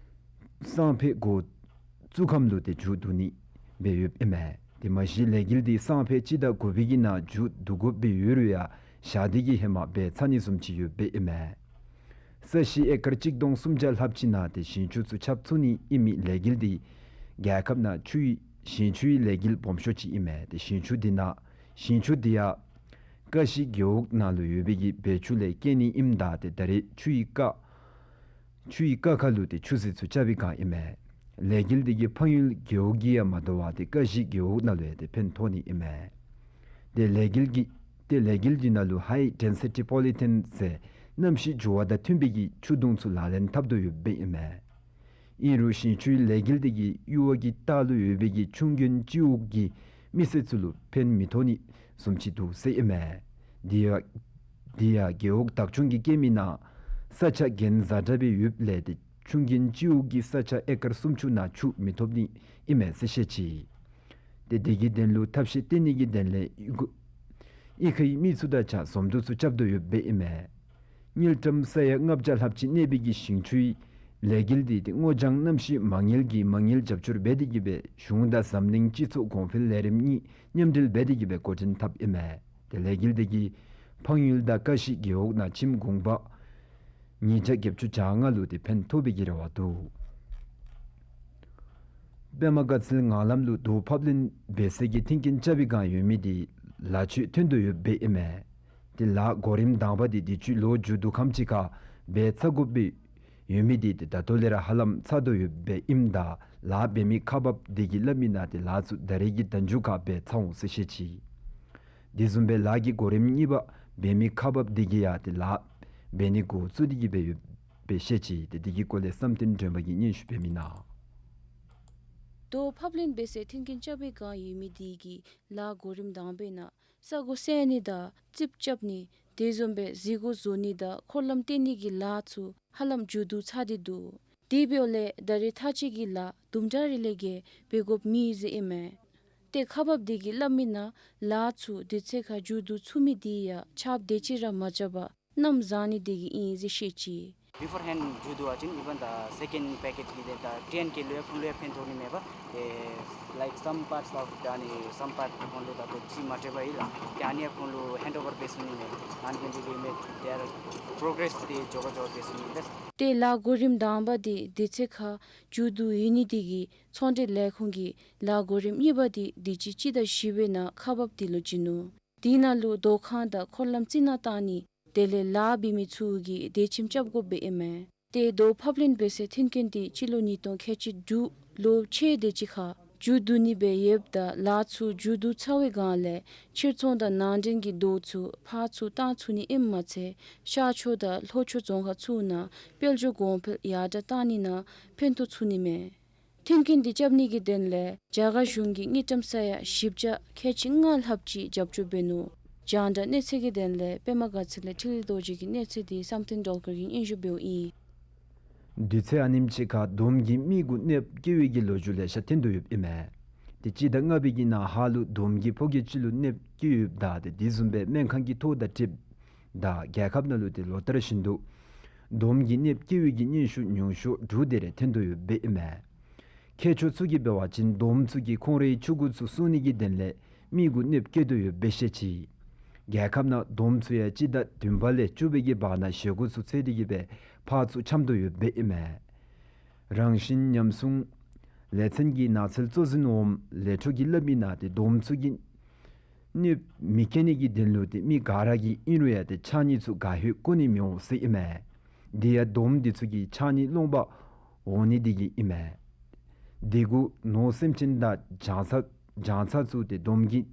སང་ཕོད་འགོ་བཙུགས་ཁམས་ལུ་ཏེ་མཇུག་བསྡུ་ནི་སྦེ་ཡོདཔ་ཨིན་མས། དེ་མ་གཞི་ལས་འགུལ་འདི་སང་ཕོད་སྤྱི་ཟླ་དགུ་པའི་གི་ནང་མཇུག་བསྡུ་དགོཔ་སྦེ་ཡོད་རུང་ཡང་ཞག་འདི་གི་ཧེ་མ་འབད་ཚར་ནི་བཟུམ་ཅིག་ཡོདཔ་ཨིན་མས། ས་གཞི་ཨེ་ཀར་གཅིག་སྟོང་སུམ་བརྒྱ་ལྷགཔ་ཅིག་ནང་ཏེ་ཞིང་ཆུ་ཚུ་ཁྱབ་ཚུགས་ནི་ཨིན་མི་ལས་འགུལ་འདི་རྒྱལ་ཁབ་ནང་ཆུའི་ཞིང་ཆུའི་ལས་འགུལ་སྦོམ་ཤོས་ཅིག་ཨིན་མས། ཏེ་ཞིང་ཆུ་འདི་ནང་ཞིང་ཆུ་འདི་ཡང་ཀ་ཤི་རྒེད་འོག་ནང་ལུ་ཡོད་པའི་གི་བེ་ཆུ་ལས་སྐྱེ་ནི་ཨིནམ་ད་ཏེ་ད་རེས་ཆུའི་ཀ་ཆུའི་ཀ་ཁ་ལུ་ཏེ་ཆུ་ཟིལ་ཚུ་རྐྱབ་པའི་བསྒང་ཨིན་མས། ལས་འགུལ་འདི་གིས་འཕགས་ཡུལ་རྒེད་འོག་གི་ཡང་མ་དོ་བར་ཏེ་ཀ་ཤི་རྒེད་འོག་ནང་ལུ་ཡང་ཏེ་ཕན་ཐོགས་ནི་ཨིན་མས། ཏེ་ལས་འགུལ་གྱི་ཏེ་ལས་འགུལ་འདི་ནང་ལུ་ཧའི་ཌེན་སི་ཊི་པོ་ལི་ཐེན་ཟེར་གནམ་གཤིས་འགྱུར་བ་དང་མཐུན་པའི་གི་ཆུ་དུང་ཚུ་ལག་ལེན་འཐབ་དོ་ཡོདཔ་ཨིན་མས། ཨིན་རུང་ཞིང་ཆུའི་ལས་འགུལ་འདི་གིས་གཡུར་བ་གི་ལྟག་ལུ་ཡོད་པའི་གི་ཆུང་རྒན་སྤྱི་འོག་གི་མི་སེར་ཚུ་ལུ་ཕན་མི་ཐོགས་ནི་བཟུམ་ཅིག་འདུག་ཟེར་ཨིན་མས། དེ་ཡང་དེ་ཡང་རྒེད་འོག་བདག་སྐྱོང་གིས་བཀལ་མི་ནང་ས་ཆ་གྱེན་འཛེགས་འདྲ་སྦེ་ཡོདཔ་ལས་ཏེ་ཆུང་རྒན་སྤྱི་འོག་གི་ས་ཆ་ཨེ་ཀར་སུམ་ཅུ་ནང་ཆུ་མི་ཐོབ་ནི་ཨིན་མས་ཟེར་བཤད་ཅི། ཏེ་དེ་གི་དོན་ལུ་ཐབས་ཤེས་བཏོན་ནི་གི་དོན་ལས་གཡུས་ཁའི་མི་ཚུ་དང་གཅིག་ཁར་འཛོམས་འདུ་ཚུ་རྐྱབ་དོ་ཡོདཔ་ཨིན་མས། དངུལ་ཀྲམ་ས་ཡ་ལྔ་བརྒྱ་ལྷགཔ་ཅིག་གནས་པའི་གི་ཞིང་ཆུའི་ལས་འགུལ་འདི་ཏེ་སྔོ་ལྗང་གནམ་གཤིས་མ་དངུལ་གྱིས་མ་དངུལ་རྒྱབ་སྐྱོར་འབད་དེ་གི་སྦེ་གཞུང་དང་འཛམ་གླིང་སྤྱི་ཚོགས་གོང་འཕེལ་ལས་རིམ་གཉིས་མཉམ་འབྲེལ་འབད་དེ་གི་སྦེ་འགོ་འདྲེན་འཐབ་ཨིན་མས། ཏེ་ལས་འགུལ་འདི་གིས་འཕགས་ཡུལ་དང་ཀ་ཤི་རྒེད་འོག་ནང་ཁྱིམ་གུང་པ་ཉིས་བརྒྱ་བརྒྱད་ཅུ་གྱ་ལྔ་ལུ་ཏེ་ཕན་ཐོགས་པའི་གི་རེ་བ་འདུག། པདྨ་དགའ་ཚལ་ངང་ལམ་ལུ་རྡོ་ཕབ་ལེན་འབད་སའི་གི་མཐུན་རྐྱེན་རྐྱབ་པའི་བསྒང་ཡོད་མི་དེ་ལ་ཆུ་ཐོན་དོ་ཡོདཔ་སྦེ་ཨིན་མས། དེ་ལཱ་གོ་རིམ་དང་པ་དེ་དུས་ཅི་ལོ་མཇུག་བསྡུ་ཁམས་ཅིག་ཁར་འབད་ཚར་དགོཔ་སྦེ་ཡོད་མི་དེ་དེ་ད་ལྟོ་ལས་ར་ཧ་ལམ་ཚར་དོ་ཡོདཔ་སྦེ་ཨིནམ་ད་ལཱ་འབད་མི་ཁག་འབགཔ་དེ་གིས་སླབ་མི་ནང་དེ་ལཱ་ཚུ་ད་རེས་ཀྱི་ཟླཝ་མཇུག་ཁར་འབད་ཚར་འོང་ཟེར་བཤད་ཅི། དེ་བཟུམ་སྦེ་ལཱ་གི་གོ་རིམ་གཉིས་པ་འབད་མི་ཁག་འབགཔ་དེ་གིས་ཡང་དེ་ལཱ་འབད་ནི་འགོ་བཙུགས་ཏེ་གི་སྦེ་ཡོདཔ་སྦེ་བཤད་ཅི། དེ་དེ་གི་སྐོར་ལས་བསམ་གཏན་སྒྲོན་པ་གིས་སྙན་ཞུ་འབད་མི་ནང་རྡོ་ཕབ་ལེན་འབད་སའི་མཐུན་རྐྱེན་རྐྱབ་པའི་བསྒང་ཡོད་མི་དེ་གིས་ལཱ་གོ་རིམ་དང་པའི་ནང་ས་སྒོ་བསལ་ནི་དང་རྩིགཔ་རྐྱབ་ནི་དེ་བཟུམ་སྦེ་གཟིགས་སྒོ་བཟོ་ནི་དང་འཁོར་ལམ་བཏོན་ནི་གི་ལཱ་ཚུ་ཧ་ལམ་མཇུག་བསྡུ་ཚར་ཏེ་འདུག། དེ་འབདཝ་ལས་ད་རེས་མཐའ་དཔྱད་ཀྱི་ལཱ་དུམ་གྲ་རེ་ལས་བརྒལ་འབད་དགོཔ་མེད་ཟེར་ཨིན་མས། ཏེ་ཁག་འབགཔ་དེ་གིས་སླབ་མི་ནང་ལཱ་ཚུ་དུས་ཚོད་ཁར་མཇུག་བསྡུ་ཚུགས་མི་དེ་ཡང་ཆརཔ་དེ་ཅིག་ར་མ་རྐྱབ་པར་མནའམ་བཟའ་ནི་དེ་གིས་ཨིན་ཟེར་བཤད་ཅི། Beforehand མཇུག་བསྡུ་བ་ཅིན་ཨི་བཱན་ད་སེ་ཀེནཌ་པེ་ཀེཇ་གི་དེ་ད་ཊེན་ཀེ་ལུ་ཡང་ཁོང་ལུ་ཡང་ཕན་ཐོགས་ནི་མས་པ། ཨེ་like some parts of ད་ནི་some part ཁོང་ལུ་ད་ལྟོ་རྩིས་མ་སྤྲོད་པར་ཨིན་ལགས། ཏེ་ཨ་ནི་ཡང་ཁོང་ལུ་ཧེནཌ་ཨོ་བར་འབད་ཚུགས་ནི་མས། ཨ་ནི་འབད་ནི་དེ་གིས་མས་དེ་ཡང་པོརོ་གྲེསི་དེ་མགྱོགས་མགྱོགས་འབད་ཚུགས་ནི་མས། ཏེ་ལཱ་གོ་རིམ་དང་པ་དེ་དུས་ཚོད་ཁར་མཇུག་བསྡུ་ཡོད་ནི་དེ་གིས་ཚོང་འབྲེལ་ལས་ཁུངས་ཀྱིས་ལཱ་གོ་རིམ་གཉིས་པ་དེ་དུས་ཅི་སྤྱི་ཟླ་བཞི་པའི་ནང་ཁག་འབགཔ་དེ་ལུ་བྱིན་ནུག། དེ་ནང་ལུ་རྡོ་ཁང་དང་འཁོར་ལམ་རྩི་ནག་བཏང་ནི་དེ་ལས་ལཱ་འབད་མི་ཚུ་གིས་དེ་ཁྱིམ་རྐྱབ་དགོཔ་སྦེ་ཨིན་མས། ཏེ་རྡོ་ཕབ་ལེན་འབད་སའི་མཐུན་རྐྱེན་དེ་སྤྱི་ལོ་ཉིས་སྟོང་ཁལ་གཅིག་དྲུག་ལོ་ཕྱེད་དེ་ཅིག་ཁར་མཇུག་བསྡུ་ནི་སྦེ་ཡོདཔ་ད་ལཱ་ཚུ་མཇུག་བསྡུ་ཚར་བའི་བསྒང་ལས་ཕྱིར་ཚོང་དང་ནང་འདྲེན་གྱི་རྡོ་ཚུ་ཕར་ཚུར་བཏང་ཚུགས་ནི་ཨིནམ་མ་ཚད་ཤར་ཕྱོགས་དང་ལྷོ་ཕྱོགས་རྫོང་ཁག་ཚུ་ནང་དཔལ་འབྱོར་གོང་འཕེལ་ཡར་དྲག་བཏང་ནི་ནང་ཕན་ཐོགས་ཚུགས་ནི་མས། མཐུན་རྐྱེན་དེ་རྐྱབ་ནི་གི་དོན་ལས་རྒྱ་གར་གཞུང་གི་དངུལ་ཀྲམ་ས་ཡ་བཞི་བརྒྱ་ཁལ་གཅིག་ལྔ་ལྷགཔ་ཅིག་རྒྱབ་སྐྱོར་འབད་ནུག། རྒྱང་བསྒྲགས་གནས་ཚུལ་གྱི་དོན་ལས་པདྨ་དགའ་ཚལ་ལས་འཕྲིན་ལས་རྡོ་རྗེ་གི་གནས་ཚུལ་དེ་བསམ་གཏན་སྒྲོལ་དཀར་གྱིས་སྙན་ཞུ་འབདཝ་ཨིན། དུས་ཚོད་ཨ་ནེམ་ཅིག་ཁར་དོམ་གྱིས་མི་གུ་གནོདཔ་བཀལ་བའི་གི་ལོ་རྒྱུས་ལེ་ཤ་ཐོན་དོ་ཡོདཔ་ཨིན་མས། ཏེ་སྤྱི་ཟླ་ལྔ་པའི་གི་ནང་ཧཱ་ལུ་དོམ་གྱིས་ཕོ་སྐྱེས་ཅིག་ལུ་གནོདཔ་བཀལ་ཡོདཔ་ད་ཏེ་དེ་བཟུམ་སྦེ་སྨན་ཁང་གི་ཐོ་དང་འཁྲིལཝ་ད་རྒྱལ་ཁབ་ནང་ལུ་ཏེ་ལོ་ལྟར་བཞིན་དུ་དོམ་གྱིས་གནོདཔ་བཀལ་བའི་གི་སྙན་ཞུ་ཉུང་ཤོས་དྲུག་དེ་རེ་ཐོན་དོ་ཡོདཔ་ཨིན་མས། མཁས་མཆོག་ཚུ་གིས་འབད་བ་ཅིན་དོམ་ཚུ་གིས་ཁོང་རའི་ཕྱུ་གུ་ཚུ་སྲུང་ནི་གི་དོན་ལས་མི་གུ་གནོདཔ་བཀལ་དོ་ཡོདཔ་སྦེ་བཤད་ཅི། རྒྱལ་ཁབ་ནང་དོམ་ཚུ་ཡང་སྤྱི་ཟླ་བདུན་པ་ལས་བཅུ་པའི་གི་བར་ན་བཞེས་སྒོ་ཚུ་འཚོལ་ཏེ་གི་སྦེ་ཕར་ཚུར་འཁྱམས་དོ་ཡོདཔ་ཨིན་མས། རང་བཞིན་ཉམས་སྲུང་ལེ་ཚན་གྱི་ནགས་ཚལ་གཙོ་འཛིན་འོགམ་ལས་འཕྲོ་གིས་སླབ་མི་ནང་ཏེ་དོམ་ཚུ་གིས་གནོདཔ་མི་བཀལ་ནི་གི་དོན་ལུ་ཏེ་མི་ག་ར་གིས་ཨིན་རུང་ཡང་ཏེ་ཕྱགས་སྙིགས་ཚུ་ག་ཧེ་བཀོ་ནི་མི་འོང་ཟེར་ཨིན་མས། དེ་ཡང་དོམ་དེ་ཚུ་གི་ཕྱགས་སྙིགས་སློང་པར་འོང་ནི་དེ་གིས་ཨིན་མས། དེ་གུ་ནོར་སེམས་ཅན་དང་བྱང་ས་བྱང་ས་ཚུ་ཏེ་དོམ་གྱིས་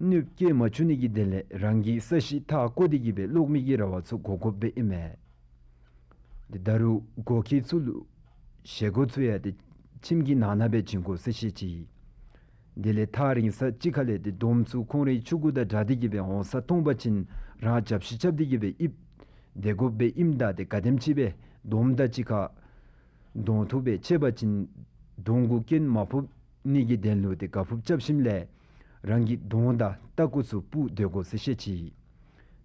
གནོདཔ་བཀལ་མ་བཅུག་ནི་གི་དོན་ལས་རང་གི་ས་གཞི་མཐའ་བསྐོར་ཏེ་གི་སྦེ་སློག་མི་གི་རེ་བ་ཚུ་བསྐོ་དགོཔ་སྦེ་ཨིན་མས། ཏེ་ད་རུང་སྒོ་ཁྱི་ཚུ་ལུ་བཞེས་སྒོ་ཚུ་ཡང་ཏེ་ཁྱིམ་གྱི་ནང་ན་སྦེ་བྱིན་དགོ་ཟེར་བཤད་ཅི། དེ་ལས་ཐག་རིང་ས་ཅིག་ཁ་ལས་ཏེ་དོམ་ཚུ་ཁོང་རའི་ཕྱུ་གུ་དང་སྦྲགས་ཏེ་གི་སྦེ་འོང་ས་མཐོང་པ་ཅིན་རང་རྒྱབ་བཤིག་རྐྱབ་སྟེ་གི་སྦེ་ཨིབ་སྡོད་དགོཔ་སྦེ་ཨིནམ་ད་ཏེ་ག་དེམ་ཅིག་སྦེ་དོམ་དང་གཅིག་ཁར་གདོང་ཐུག་སྦེ་ཕྱད་པ་ཅིན་གདོང་གུ་རྐྱེན་མ་ཕོག་ནི་གི་དོན་ལུ་ཏེ་དགའ་ཕུབ་རྐྱབ་ཞིནམ་ལས་རང་གི་གདོང་དང་ལྟག་སྐུ་ཚུ་སྤུར་སྡོད་དགོ་ཟེར་བཤད་ཅི།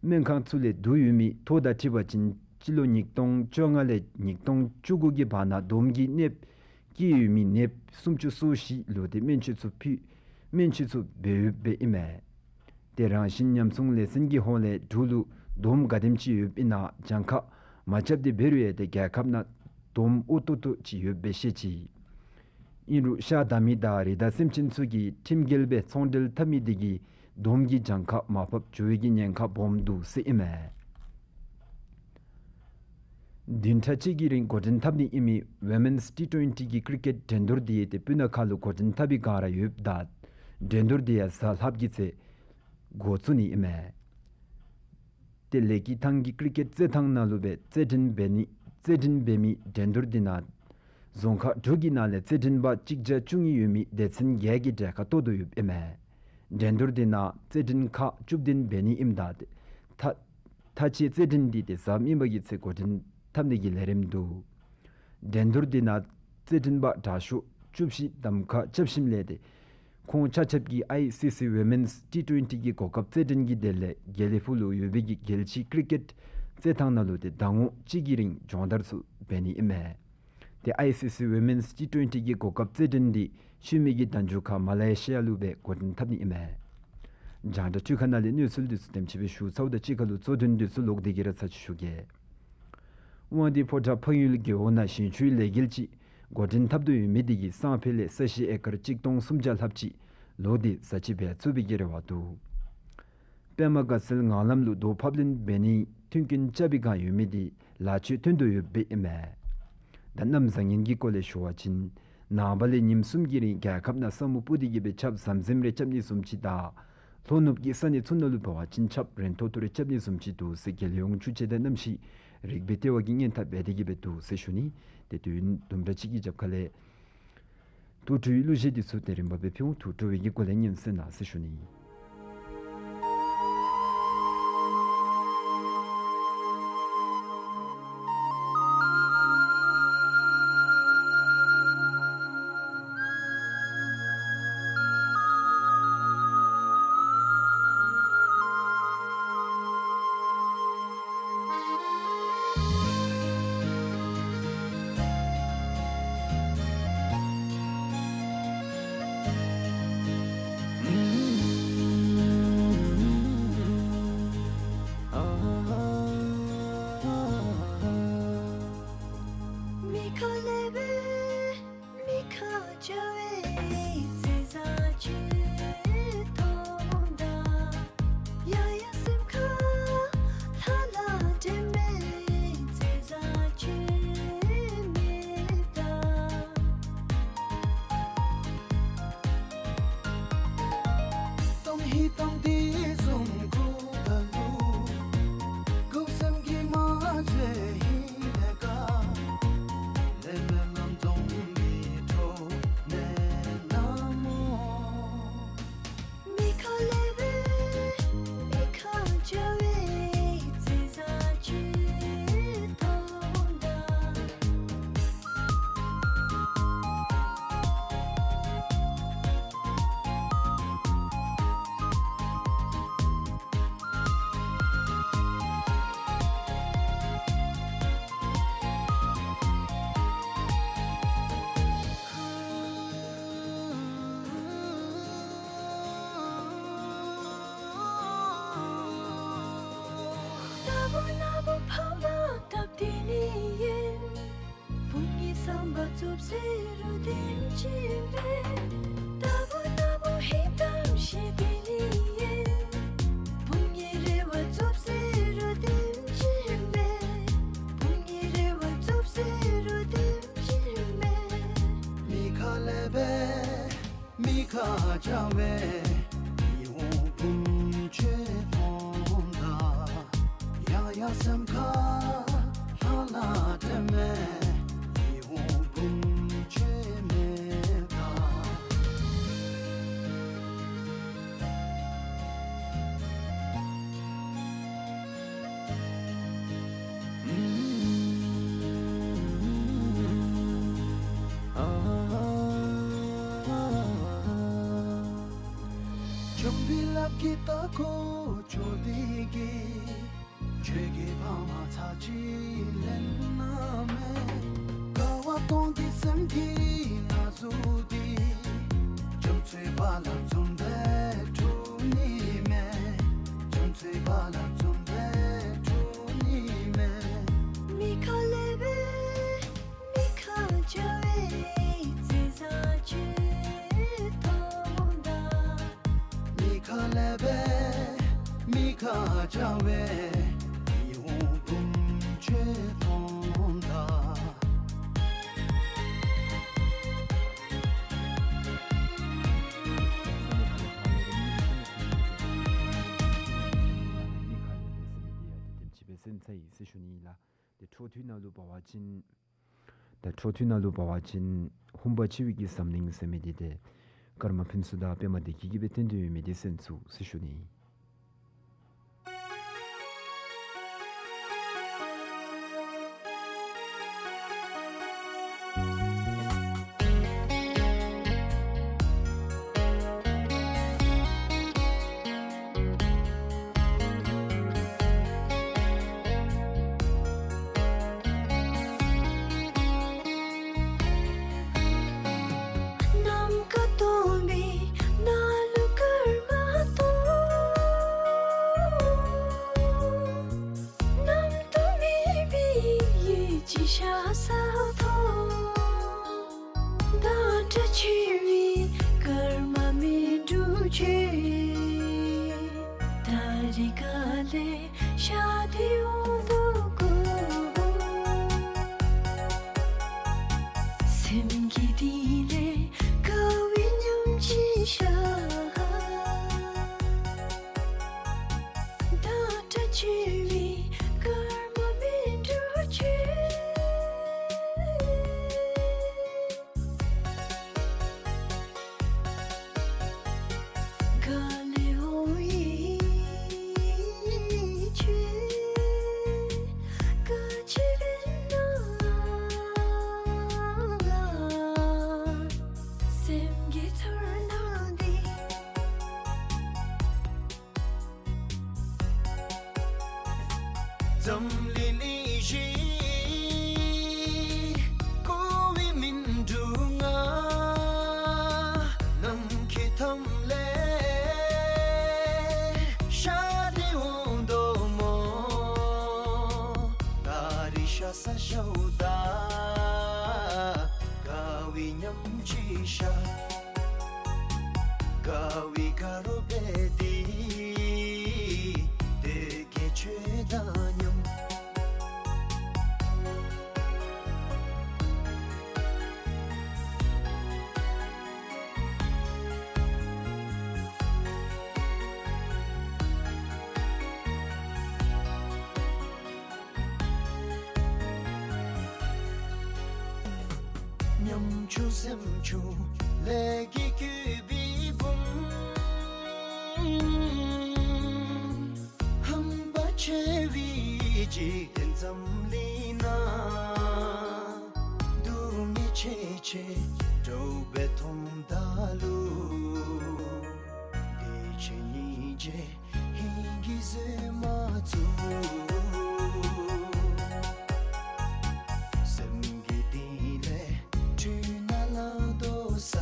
སྨན་ཁང་ཚུ་ལས་བསྡུ་ཡོད་མི་ཐོ་དང་འཁྲིལ་བ་ཅིན་སྤྱི་ལོ་ཉིས་སྟོང་བཅོ་ལྔ་ལས་ཉིས་སྟོང་བཅུ་དགུ་གི་བར་ན་དོམ་གྱིས་གནོདཔ་བཀལ་ཡོད་མི་ནདཔ་སུམ་ཅུ་སོ་བཞི་ལུ་ཏེ་སྨན་བཅོས་ཚུ་ཕུལ་སྨན་བཅོས་ཚུ་འབད་ཡོདཔ་ཨིན་མས། ཏེ་རང་བཞིན་ཉམས་སྲུང་ལས་ཚན་གྱི་ཧོངས་ལས་འབྲུག་ལུ་དོམ་ག་དེམ་ཅིག་ཡོདཔ་ཨིན་ན་གྱངས་ཁ་མ་རྐྱབ་སྟེ་འབད་རུང་ཡང་ཏེ་རྒྱལ་ཁབ་ནང་དོམ་འོ་ཏོག་ཏོ་ཅིག་ཡོདཔ་སྦེ་བཤད་ཅི། ཨིན་རུང་ཤ་བདའ་མི་དང་རི་དྭགས་སེམས་ཅན་ཚུ་གིས་ཁྲིམས་འགལ་སྦེ་ཚོང་འབྲེལ་འཐབ་མི་དེ་གིས་དོམ་གྱི་གྱངས་ཁ་མར་ཕབ་འགྱོ་བའི་གི་ཉེན་ཁ་སྦོམ་འདུག་ཟེར་ཨིན་མས། བདུན་ཕྲག་གཅིག་གི་རིང་འགོ་འདྲེན་འཐབ་ནི་ཨིན་མི་ཝི་མེནསི་ཊི་ཊུ་ཝེན་ཊི་གི་ཀིརི་ཀེཊ་འགྲན་བསྡུར་དེ་ཏེ་སྤུ་ན་ཁ་ལུ་འགོ་འདྲེན་འཐབ་པའི་བསྒང་ར་ཡོདཔ་ད་འགྲན་བསྡུར་དེ་ཡང་གཟའ་ལྷགཔ་གི་ཚེ་འགོ་བཙུགས་ནི་ཨིན་མས། ཏེ་ལེགས་སྐྱིད་ཐང་གི་ཀིརི་ཀེཊ་རྩེད་ཐང་ནང་ལུ་སྦེ་རྩེད་འགྲན་འབད་ནི་རྩེད་འགྲན་འབད་མི་འགྲན་བསྡུར་དེ་ནང་རྫོང་ཁག་དྲུག་གི་ནང་ལས་རྩེད་འགྲན་པ་གཅིག་བརྒྱ་བཅུ་གཉིས་ཡོད་མི་སྡེ་ཚན་བརྒྱད་ཀྱིས་གྲལ་ཁར་གཏོགས་དོ་ཡོདཔ་ཨིན་མས། འགྲན་བསྡུར་དེ་ནང་རྩེད་འགྲན་ཁག་བཅུ་བདུན་འབད་ནི་ཨིནམ་ད་ཏེ་མཐའ་མཐའ་དཔྱད་རྩེད་འགྲན་དེ་ཏེ་གཟའ་མིག་དམར་གྱི་ཚེ་འགོ་འདྲེན་འཐབ་ནི་གི་ལས་རིམ་འདུག། འགྲན་བསྡུར་དེ་ནང་རྩེད་འགྲན་པ་དྲག་ཤོས་བཅུ་བཞི་གདམ་ཁ་རྐྱབ་ཞིནམ་ལས་ཏེ་ཁོང་ཆ་ཁྱབ་ཀྱིས་ཨའི་སི་སི་ཝི་མེནསི་ཊི་ཊུ་ཝེན་ཊི་གི་གོ་སྐབས་རྩེད་འགྲན་གྱི་དོན་ལས་དགེ་ལེགས་ཕུག་ལུ་ཡོད་པའི་གི་རྒྱལ་སྤྱིའི་ཀིརི་ཀེཊ་རྩེད་ཐང་ནང་ལུ་ཏེ་ཟླ་ངོ་གཅིག་གི་རིང་སྦྱོང་བརྡར་ཚུ་འབད་ནི་ཨིན་མས། ཏེ་ཨའི་སི་སི་ཝི་མེནསི་ཊི་ཊུ་ཝེན་ཊི་གི་གོ་སྐབས་རྩེད་འགྲན་དེ་ཤུལ་མའི་གི་ཟླ་མཇུག་ཁར་མ་ལེ་ཤི་ཡ་ལུ་སྦེ་འགོ་འདྲེན་འཐབ་ནི་ཨིན་མས། རྒྱང་བསྒྲགས་འཕྲུལ་ཁང་ནང་ལས་གནས་ཚུལ་དེ་ཚུ་དེམ་ཅིག་སྦེ་ཞུ་ཚརཝ་ད་གཅིག་ཁར་ལུ་གཙོ་དོན་དེ་ཚུ་ལོག་སྟེ་གི་ར་ཚར་ཅིག་ཞུ་གེ། དབང་འདུས་ཕོ་བྲང་འཕགས་ཡུལ་རྒེད་འོག་ནང་ཞིང་ཆུའི་ལས་འགུལ་ཅིག་ འགོ་འདྲེན་འཐབ་དོ་ཡོད་མི་དེ་གིས་སང་ཕོད་ལས་ས་གཞི་ཨེ་ཀར་གཅིག་སྟོང་སུམ་བརྒྱ་ལྷགཔ་ཅིག་ལོག་སྟེ་བཟའ་སྤྱོད་འབད་ཚུགས་པའི་གི་རེ་བ་འདུག། པདྨ་དགའ་ཚལ་ངང་ལམ་ལུ་རྡོ་ཕབ་ལེན་འབད་ནིའི་མཐུན་རྐྱེན་རྐྱབ་པའི་བསྒང་ཡོད་མི་དེ་ལཱ་ཕྱོགས་ཐོན་དོ་ཡོདཔ་ཨིན་མས། ད་གནམ་བཟང་ངན་གྱི་སྐོར་ལས་ཞུ་བ་ཅིན་ནངས་པ་ལས་ཉིནམ་གསུམ་གྱི་རིང་རྒྱལ་ཁབ་ནང་ས་སྨུག་སྤུབས་ཏེ་གི་སྦེ་ཆརཔ་ཟམ་ཟིམ་རེ་རྐྱབ་ནི་བཟུམ་ཅིག་དང་ལྷོ་ནུབ་ཀྱི་ས་གནས་ཚུ་ནང་ལུ་འབད་བ་ཅིན་ཆརཔ་རན་ཐོག་ཐོག་རེ་རྐྱབ་ནི་བཟུམ་ཅིག་འདུག་ཟེར་རྒྱལ་ཡོངས་ཆུ་དཔྱད་དང་གནམ་གཤིས་རིག་པའི་ལྟེ་བ་གིས་སྔོན་ཐག་འབད་དེ་གི་སྦེ་འདུག་ཟེར་ཞུ་ནི། ཏེ་དུས་ཡུན་དུམ་གྲ་ཅིག་གི་རྒྱབ་ཁ་ལས་ཐུགས་སྤྲོའི་གླུ་གཞས་འདི་ཚུ་དེ་རིམ་པ་སྦེ་ཕུལ་འོང་། ཐུགས་སྤྲོ་བའི་གི་སྒོ་ལས་ཉན་གསན་གནང་ཟེར་ཞུ་ནི། མི་ཁ་ལས་སྦེ་མི་ཁ་བྱ་བའི་ཚེ་ས་ཆུ་ཐོང་ད། ཡ་ཡ་སེམས་ཁ་ལྷ་ལྷ་དྲན་མེད་ཚེ་ས་ཆུ་མེད་ད། གཏམ་ཧི་གཏམ་འདི་བཟུམ་གུ་ད་ལུ་གུ་སེམས་ཀྱི་མ་ཚེ་ཧི་ལས་ཀ་ལས་མེད་ལམ་འཛོམས་མི་འཕྲོ་མེད་ན་མོ། མི་ཁ་ལས་སྦེ་མི་ཁ་བྱ་བའི་ཚེ་ས་ཆུ་ཐོང་ད། ད་བུ་ན་བུ་ཕ་མ་སྟབས་བདེ་ནི་ཡིན། བུ་ངེའི་བསམ་པ་རྫོགས་ཟེར་རུང་དེམ་ཅིག་མེད། ད་བུ་ན་བུ་ཧིང་གཏམ་བཤད་བདེ་ནི་ཡིན། བུ་ངེའི་རེ་བ་རྫོགས་ཟེར་རུང་དེམ་ཅིག་མེད། བུ་ངེའི་རེ་བ་རྫོགས་ཟེར་རུང་དེམ་ཅིག་མེད། མི་ཁ་ལས་སྦེ་མི་ཁ་བྱ་བའི་ཡིད་འོང་བུམོ་ཁྱོད་མཐོང་ད། ཡ་ཡ་སེམས་ཁ་ལྷ་ལྷ་དྲན་མེད་ཡིད་འོང་བུམོ་ཁྱོད་མེད་ད། ཁྱོད་ཀྱི་ཕ་མ་ཚར་གཅིག་ལེན་ན་མེད། དགའ་བ་སྟོང་གི་སེམས་ཀྱི་ན་ཟུག་འདི། ཁྱོད་ཚུ་བ་ལ་འཛོམས་པའི་འཁྲུལ་ནི་མེད། ཁྱོད་ཚུ་བ་ལ་འཛོམས་པའི་འཁྲུལ་ནི་མེད། མི་ཁ་ལས་སྦེ་མི་ཁ་བྱ་བའི་ཚེ་ས་ཆུ་ཐོང་ད། མི་ཁ་ལས་སྦེ་མི་ཁ་བྱ་བའི་ཡིད་འོང་བུམོ་ཁྱོད་མཐོང་ད། ཏེ་འཕྲོ་མཐུད་ནང་ལུ་འབད་བ་ཅིན་ད་འཕྲོ་མཐུད་ནང་ལུ་འབད་བ་ཅིན་ཧུམ་པ་ཆེ་བའི་གི་འཛམ་གླིང་ཟེར་མི་འདི་ཏེ་ཀརྨ་ཕུན་ཚོགས་དང་པདྨ་བདེ་སྐྱིད་ཀྱིས་སྦེ་བཏོན་ཏེ་ཡོད་མི་འདི་གསན་ཚུགས་ཟེར་ཞུ་ནི། ནམ་མཁའ་སྟོང་པའི་ནང་ལུ་སྐར་མ་སྟོང་ འཛམ་གླིང་གླིང་བཞི་བསྐོར་བའི་མི་འདུག་ང་། ནམ་མཁའི་མཐའམ་ལས་ཤར་ཏེ་འོང་དོ་སྨོ། ད་རིས་ཤར་ས་ཞོག་ད། དགའ་བའི་ཉམས་ཅིག་ཤར། དགའ་བའི་དགའ་རོགས་འབད་དེ། དེ་གི་ཆོས་དང་མཉམ། ཉམ་ཆུང་སེམས་ཆུང་ལས་ཀྱིས་བསྐྱོད་པའི་བུམོ། ཧམ་པ་ཆེ་བའི་འཇིག་རྟེན་འཛམ་གླིང་ན། སྡུག་བསྔལ་ཆེ་ཆེ་འདྲོག་པའི་མཐོངམ་ད་ལུ། བདེ་ཆེན་སྙིང་རྗེ་ཧིང་གིས་བཟོད་མ་ཚུགས། སེམས་ཀྱི་གཏིང་ལས་འཁྲུལ་སྣང་ལང་དོ་ས།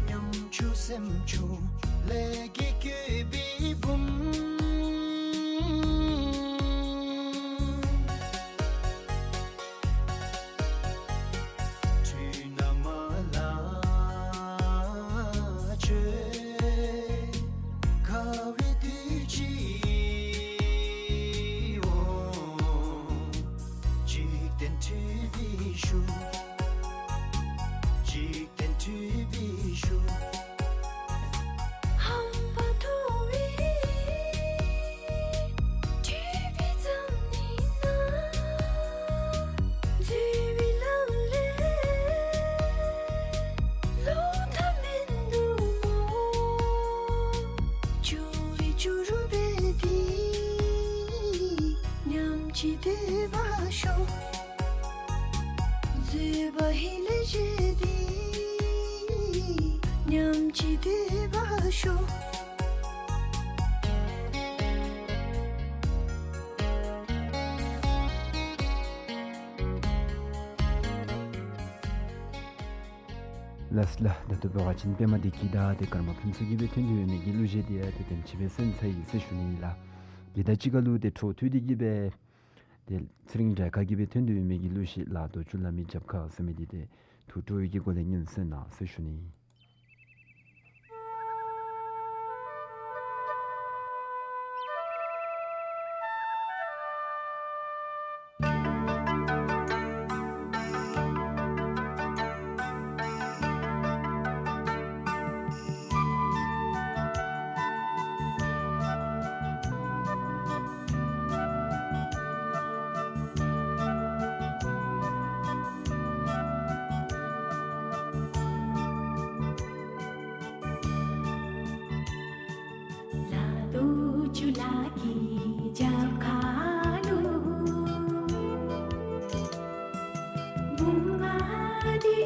ཉམ་ཆུང་སེམས་ཆུང་ལས་ཀྱིས་བསྐྱོད་པའི་བུམོ། འཁྲུལ་སྣང་མ་ལང་བྱོས། དགའ་བའི་དུས་ཅིག་འོང་། འཇིག་རྟེན་འཁྲུལ་པའི་ཤུགས། འཇིག་རྟེན་འཁྲུལ་པའི་ཤུགས། ཧམ་པ་འདུ་བའི་འཁྲུལ་པའི་འཛམ་གླིང་ན། འཛོལ་བའི་ལམ་ལས་ལོག་ཐབས་མིན་འདུག་སྨོ། འགྱུར་བའི་འགྱུར་འབད་དེ། ཉམས་ཀྱིས་སྡོད་པར་ཤོག། བཟོད་པ་ཧིང་ལས་བཞེས་ཏེ། ཉམས་ཀྱིས་སྡོད་པར་ཤོག། ལགས་ལགས། ད་ལྟོ་འབད་བ་ཅིན་པདྨ་བདེ་སྐྱིད་དང་ཏེ་ཀརྨ་ཕུན་ཚོགས་ཀྱིས་སྦེ་འཐེན་ཏེ་ཡོད་མི་གི་གླུ་གཞས་འདི་ཡང་ཏེ་དེམ་ཅིག་སྦེ་གསན་ཚར་ཡི་ཟེར་ཞུ་ནི་ཨིན་ལགས། དེ་དང་གཅིག་ཁར་ལུ་ཏེ་འཕྲོ་མཐུད་དེ་གིས་སྦེ་ཏེ་ཚེ་རིང་སྒྲོལ་དཀར་གྱིས་སྦེ་འཐེན་ཏེ་ཡོད་མི་གི་གླུ་གཞས་ལ་རྡོ་ཆུ་ལ་མི་རྒྱབ་ཁ་ཟེར་མི་འདི་ཏེ་ཐུགས་སྤྲོ་བའི་གི་སྒོ་ལས་ཉན་གསན་གནང་ཟེར་ཞུ་ནི། ལ་རྡོ་ཆུ་ལ་གི་རྒྱབ་ཁ་ལུ། བུམོ་ང་འདི་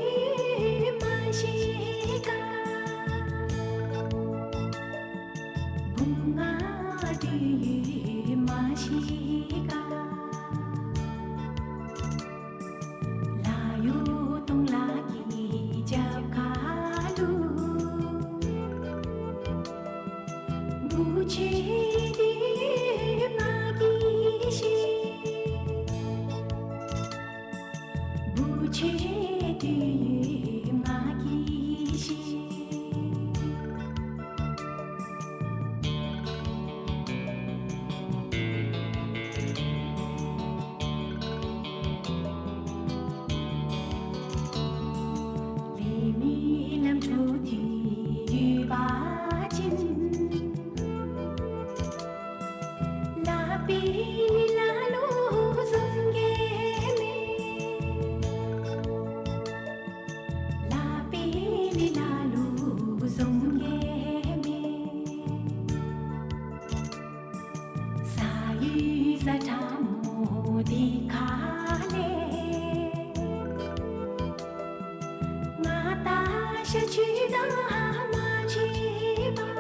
མ་ཤེས་ག། བུམོ་ང་འདི་མ་ཤེས་ག། ལ་ཡུལ་སྟོང་ལ་གི་རྒྱབ་ཁ་ལུ། བུ་ཆེ་འདི་མ་གིས་ཤེས། བུ་ཆེ་འདི་མ་གིས་ཤེས། ལས་མེད་ལམ་འགྲོ་དུས་ཡོད་པ་ཅིན། ལག་པའི་ལ་ལུ་བཟུང་གེ་མེད། ལག་པའི་ལི་ལ་ལུ་བཟུང་གེ་མེད། ས་ཡུལ་ས་ཁྲ་མོ་འདི་ཁ་ལས། ང་ད་ཤ་ཆུ་དང་མ་ཕྱད་པར།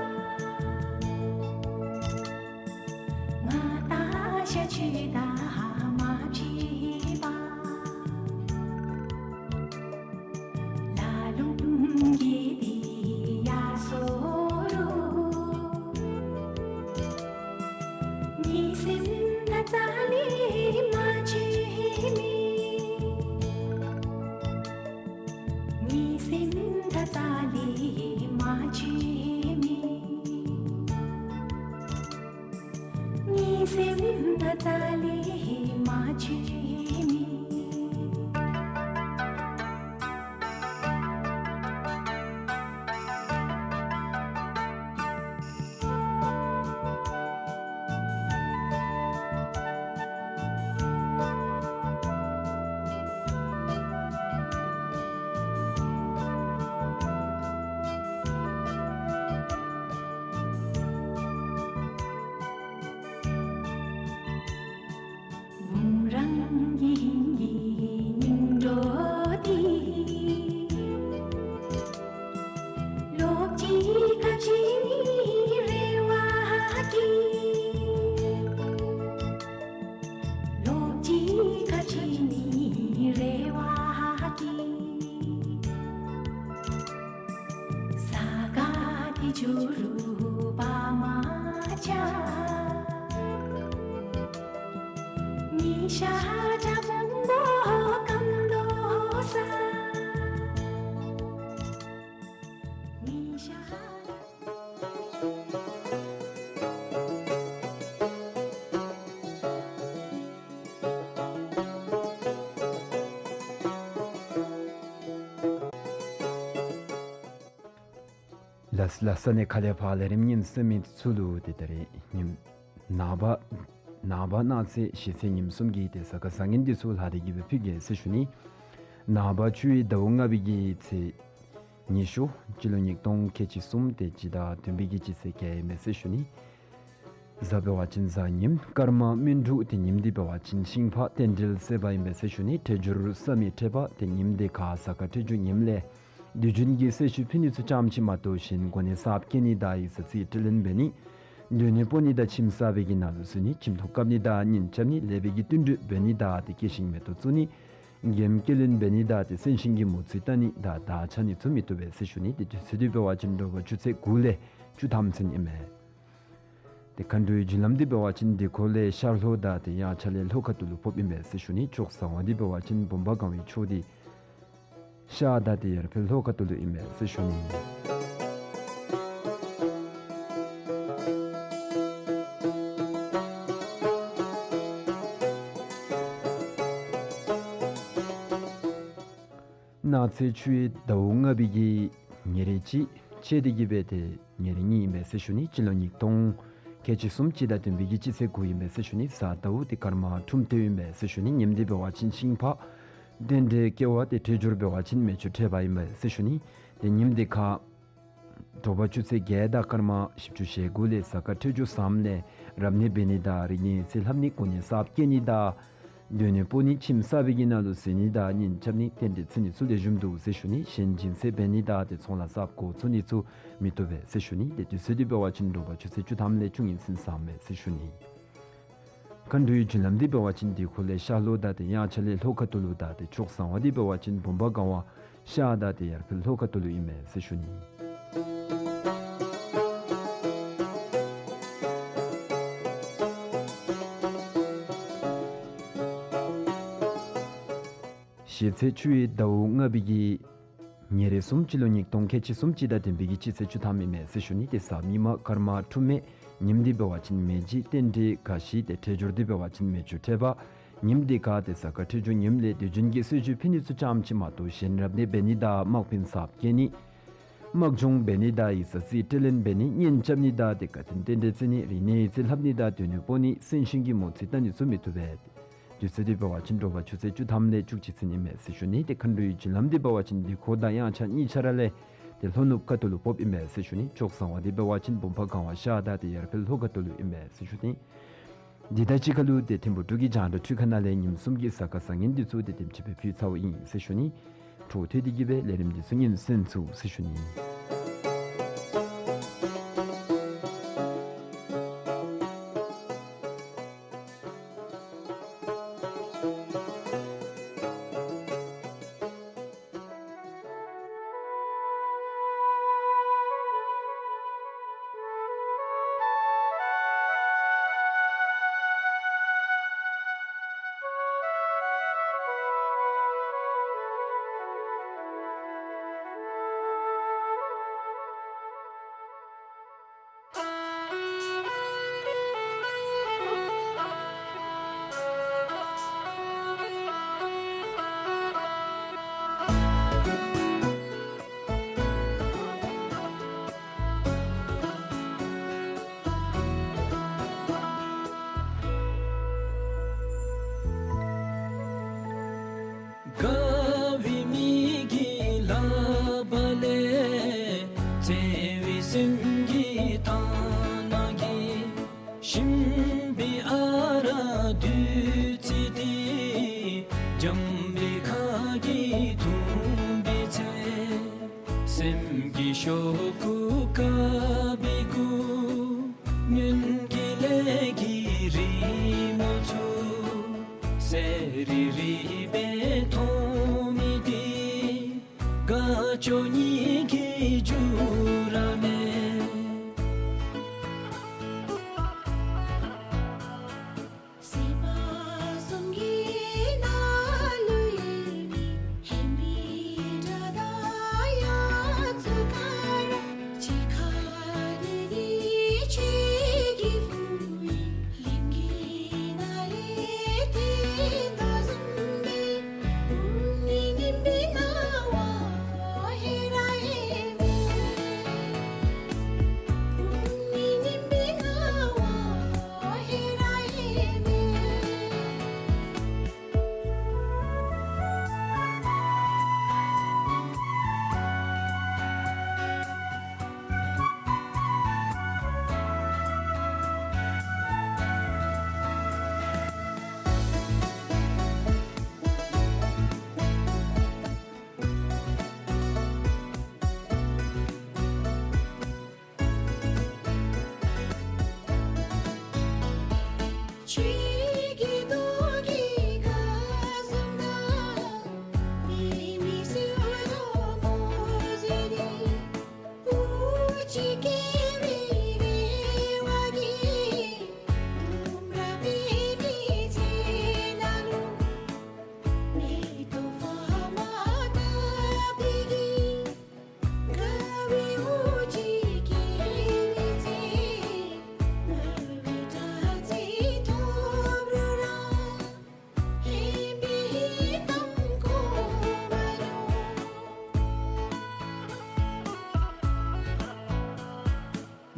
གཉིད་སད་ད་རྩ་ལས་མ་ཆོད་མི། གཉིད་སད་ད་རྩ་ལས་མ་ཆོད་མི། གཉིད་སད་ད་རྩ་ལས་མ་ཆོད་མི། བུམ་རང་གི་ཧིང་གི་སྙིང་འགྲོ་འདི། ལོག་ཅི་ག་ཅི་ནི་རེ་བ་གི། ལོག་ཅི་ག་ཅི་ནི་རེ་བ་གི། ས་ག་ཏེ་ཇུ་རུ་པ་མ་ཅ། ཉི་ཤ་ཏྲ་བུང་བུ་ཀམ་དོ་ས། ཉི་ཤ་ཏྲ། ལགས་ལགས་སོ། ཨ་ནི་ཁ་ལས་ཕར་ལས་རིམ་ཉན་གསན་མི་ཚུ་ལུ་ཏེ་ད་རིས་ཉིམ་ནངས་པ་ནངས་པ་གནངས་ཚེ་གཞེས་ཚེ་ཉིམ་གསུམ་གྱི་ཏེ་གཟའ་སྐར་བཟང་ངན་འདི་ཚུ་ལྷག་སྟེ་གི་སྦེ་ཕུལ་གེ་ཟེར་ཞུ་ནི། ནངས་པ་ཆུ་ཡོས་ཟླཝ་ལྔ་པའི་གི་ཚེས་ཉི་ཤུ་སྤྱི་ལོ་ཉིས་སྟོང་ཁལ་གཅིག་གསུམ་ཏེ་སྤྱི་ཟླ་བདུན་པའི་གི་སྤྱི་ཚེས་བརྒྱད་ཨིན་མས་ཟེར་ཞུ་ནི། གཟའ་འབད་བ་ཅིན་གཟའ་ཉིམ། སྐར་མ་སྨིན་དྲུག། ཏེ་ཉིམ་འདི་འབད་བ་ཅིན་ཤིང་ཕག་རྟེན་འབྲེལ་བསྲེ་བ་ཨིན་པས་ཟེར་ཞུ་ནི། ཁྲེས་སྦྱོར་བསམ་ཡས་ཁྲེས་པ། ཏེ་ཉིམ་འདི་ཁར་གཟའ་སྐར་ཁྲེས་སྦྱོར་ཉིམ་ལས་དུས་རྒྱུན་གྱི་སྲི་ཞུ་ཕུལ་ནི་ཚུ་ཙམ་ཅིག་མ་གཏོགས་གཞན་གོ་གནས་གསརཔ་བསྐྱེད་ནི་དང་ཡིག་ཚང་རྩིས་སྤྲོད་ལེན་འབད་ནི། སྡོད་གནས་སྤོ་ནི་དང་ཁྱིམ་གསར་པའི་གི་ནང་ལུ་འཛུལ་ནི། ཁྱིམ་ཐོག་བཀབ་ནི་དང་གཉེན་རྐྱབ་ནི། ལེགས་པའི་གི་བསྟུན་གྲོས་འབད་ནི་དང་ཏེ་སྐྱེད་ཤིང་མེ་ཏོག་བཙུགས་ནི། འགྱེམ་སྐྱེ་ལེན་འབད་ནི་དང་ཏེ་སེམས་ཅན་གྱི་མོ་རྩིས་བལྟ་ནི་དང་དར་འཕྱར་ནི་ཚུ་མི་བཏུབ་པས་ཟེར་ཞུ་ནི། ཏེ་དུས་ཚོད་འདི་འབད་བ་ཅིན་དྲོ་པ་ཆུ་ཚོད་དགུ་ལས་བཅུ་ཐམ་ཚུན་ཨིན་མས། ཏེ་མཁའ་འགྲོའི་རྒྱུན་ལམ་འདི་འབད་བ་ཅིན་དིག་ཁོ་ལས་ཤར་ལྷོ་དང་ཏེ་དབྱངས་འཆར་ལས་ལྷོ་ཁ་ཐུག་ལུ་ཕོགཔ་ཨིན་པས་ཟེར་ཞུ་ནི། ཕྱོགས་བཟང་བ་འདི་འབད་བ་ཅིན་བུམ་པ་གང་བའི་ཕྱོགས་འདི་ཤར་དང་ཏེ་ཡར་འཕེལ་ལྷོ་ཁ་ཐུག་ལུ་ཨིན་མས་ཟེར་ཞུ་ནི། གནངས་ཚེ་ཆུ་ཡོས་ཟླཝ་ལྔ་པའི་གི་ཉེར་གཅིག་བཅད་དེ་གི་སྦེ་ཏེ་ཉེར་གཉིས་ཨིན་པས་ཟེར་ཞུ་ནི། སྤྱི་ལོ་ཉིས་སྟོང་ཁལ་གཅིག་གསུམ་སྤྱི་ཟླ་བདུན་པའི་གི་སྤྱི་ཚེས་དགུ་ཨིན་པས་ཟེར་ཞུ་ནི། གཟའ་ཟླཝ་ཏེ་སྐར་མ་ཁྲུམས་སྟོད་ཨིན་པས་ཟེར་ཞུ་ནི། ཉིམ་འདི་འབད་བ་ཅིན་ཤིང་ཕག་རྟེན་འབྲེལ་སྐྱེ་བ། ཏེ་ཁྲེས་སྦྱོར་འབད་བ་ཅིན་མེ་མཆོད་ཁྲེས་པ་ཨིན་པས་ཟེར་ཞུ་ནི། ཏེ་ཉིམ་འདི་ཁར་དྲོ་པ་ཆུ་ཚོད་བརྒྱད་དང་སྐར་མ་བཞི་བཅུ་ཞེ་དགུ་ལས་གཟའ་སྐར་ཁྲེས་སྦྱོར་བཟངམ་ལས་རབ་གནས་འབད་ནི་དང་རིག་གནས་རྩིས་ལྷབ་ནི། གོ་གནས་གསརཔ་བསྐྱེད་ནི་དང་སྡོད་གནས་སྤོ་ནི། ཁྱིམ་གསར་པའི་གི་ནང་ལུ་འཛུལ་ནི་དང་གཉེན་རྐྱབ་ནི་རྟེན་འབྲེལ་འཚོལ་ནི་ཚུ་ལེགས་ཤོམ་འདུག་ཟེར་ཞུ་ནི། གཞན་སྦྱིན་སྲེག་འབད་ནི་དང་ཏེ་ཚོང་ལཱ་གསརཔ་འགོ་བཙུགས་ནི་ཚུ་མི་བཏུབ་པས་ཟེར་ཞུ་ནི། ཏེ་དུས་ཚོད་འདི་འབད་བ་ཅིན་དྲོ་པ་ཆུ་ཚོད་བཅུ་ཐམ་ལས་བཅུ་གཉིས་ཚུན་བཟངམ་མས་ཟེར་ཞུ་ནི། མཁའ་འགྲོའི་རྒྱུན་ལམ་འདི་འབད་བ་ཅིན་དིག་ཁོ་ལས་ཤར་ལྷོ་དང་ཏེ་དབྱངས་འཆར་ལས་ལྷོ་ཁ་ཐུག་ལུ་དང་ཏེ་ཕྱོགས་བཟང་བ་འདི་འབད་བ་ཅིན་བུམ་པ་གང་བ་ཤར་དང་ཏེ་ཡར་འཕེལ་ལྷོ་ཁ་ཐུག་ལུ་ཨིན་མས་ཟེར་ཞུ་ནི། གཞེས་ཚེས་ཆུ་ཡོས་ཟླཝ་ལྔ་པའི་གི་ཉེར་གསུམ་སྤྱི་ལོ་ཉིས་སྟོང་ཁལ་གཅིག་གསུམ་སྤྱི་ཟླ་བདུན་པའི་གི་སྤྱི་ཚེས་བཅུ་ཐམ་ཨིན་མས་ཟེར་ཞུ་ནི། ཏེ་གཟའ་མིག་དམར་སྐར་མ་ཁྲུམས་མེ། ཉིམ་འདི་འབད་བ་ཅིན་མེ་བརྗིད་རྟེན་འབྲེལ་དགའ་ཞི། ཏེ་ཁྲེས་སྦྱོར་འདི་འབད་བ་ཅིན་མེ་མཆོད་ཁྲེས་པ། ཉིམ་འདི་ཁར་ཏེ་གཟའ་སྐར་ཁྲེས་སྦྱོར་ཉིམ་ལས་དུས་རྒྱུན་གྱི་སྲི་ཞུ་ཕུལ་ནི་ཚུ་ཙམ་ཅིག་མ་གཏོགས་གཞན་རབ་གནས་འབད་ནི་དང་དམག་དཔོན་གསརཔ་བསྐྱེད་ནི། དམག་སྦྱོང་འབད་ནི་དང་ཡིག་ཚང་རྩིས་སྤྲོད་ལེན་འབད་ནི། གཉེན་རྐྱབ་ནི་དང་ཏེ་དགའ་སྟོན་རྟེན་འབྲེལ་བརྩི་ནི། རིག་གནས་རྩིས་ལྷབ་ནི་དང་སྡོད་གནས་སྤོ་ནི། སེམས་ཅན་གྱི་མོ་རྩིས་བལྟ་ནི་ཚུ་མི་བཏུབ་པས། དུས་ཚོད་འདི་འབད་བ་ཅིན་དྲོ་པ་ཆུ་ཚོད་བཅུ་ཐམ་ལས་བཅུ་གཅིག་ཚུན་ཨིན་མས་ཟེར་ཞུ་ནི། ཏེ་མཁའ་འགྲོའི་རྒྱུན་ལམ་འདི་འབད་བ་ཅིན་དིག་ཁོ་དང་དབྱངས་འཆར་གཉིས་ཆ་ར་ལས་ཏེ་ལྷོ་ནུབ་ཁ་ཐུག་ལུ་ཕོགཔ་ཨིན་མས་ཟེར་ཞུ་ནི། ཕྱོགས་བཟང་བ་འདི་འབད་བ་ཅིན་བུམ་པ་གང་བ་ཤར་དང་ཏེ་ཡར་འཕེལ་ལྷོ་ཁ་ཐུག་ལུ་ཨིན་མས་ཟེར་ཞུ་ནི། འདི་དང་གཅིག་ཁར་ལུ་ཏེ་ཐིམ་ཕུག་འབྲུག་གི་རྒྱང་བསྒྲགས་འཕྲུལ་ཁང་ནང་ལས་ཉིམ་གསུམ་གྱི་གཟའ་སྐར་བཟང་ངན་འདི་ཚུ་ཏེ་དེམ་ཅིག་སྦེ་ཕུལ་ཚརཝ་ཨིན་ཟེར་ཞུ་ནི། འཕྲོ་མཐུད་དེ་གི་སྦེ་ལས་རིམ་འདི་ཚུ་ཉན་གསན་ཚུགས་ཟེར་ཞུ་ནི། ཞིམ་པའི་ཨ་རག་བདུད་རྩི་དེ། འཇམ་པའི་ཁ་གིས་འཐུང་བའི་ཚེ། སེམས་ཀྱི་ཤོག་ཁུ་དཀར་པོའི་སྐུ། སྔོན་གྱི་ལས་ཀྱི་རི་མོ་ཚུ། གསལ་རི་རི་སྦེ་མཐོང་མི་དེ། དགའ་སྐྱོ་གཉིས་ཀྱི་འགྱུར་བ་མེད།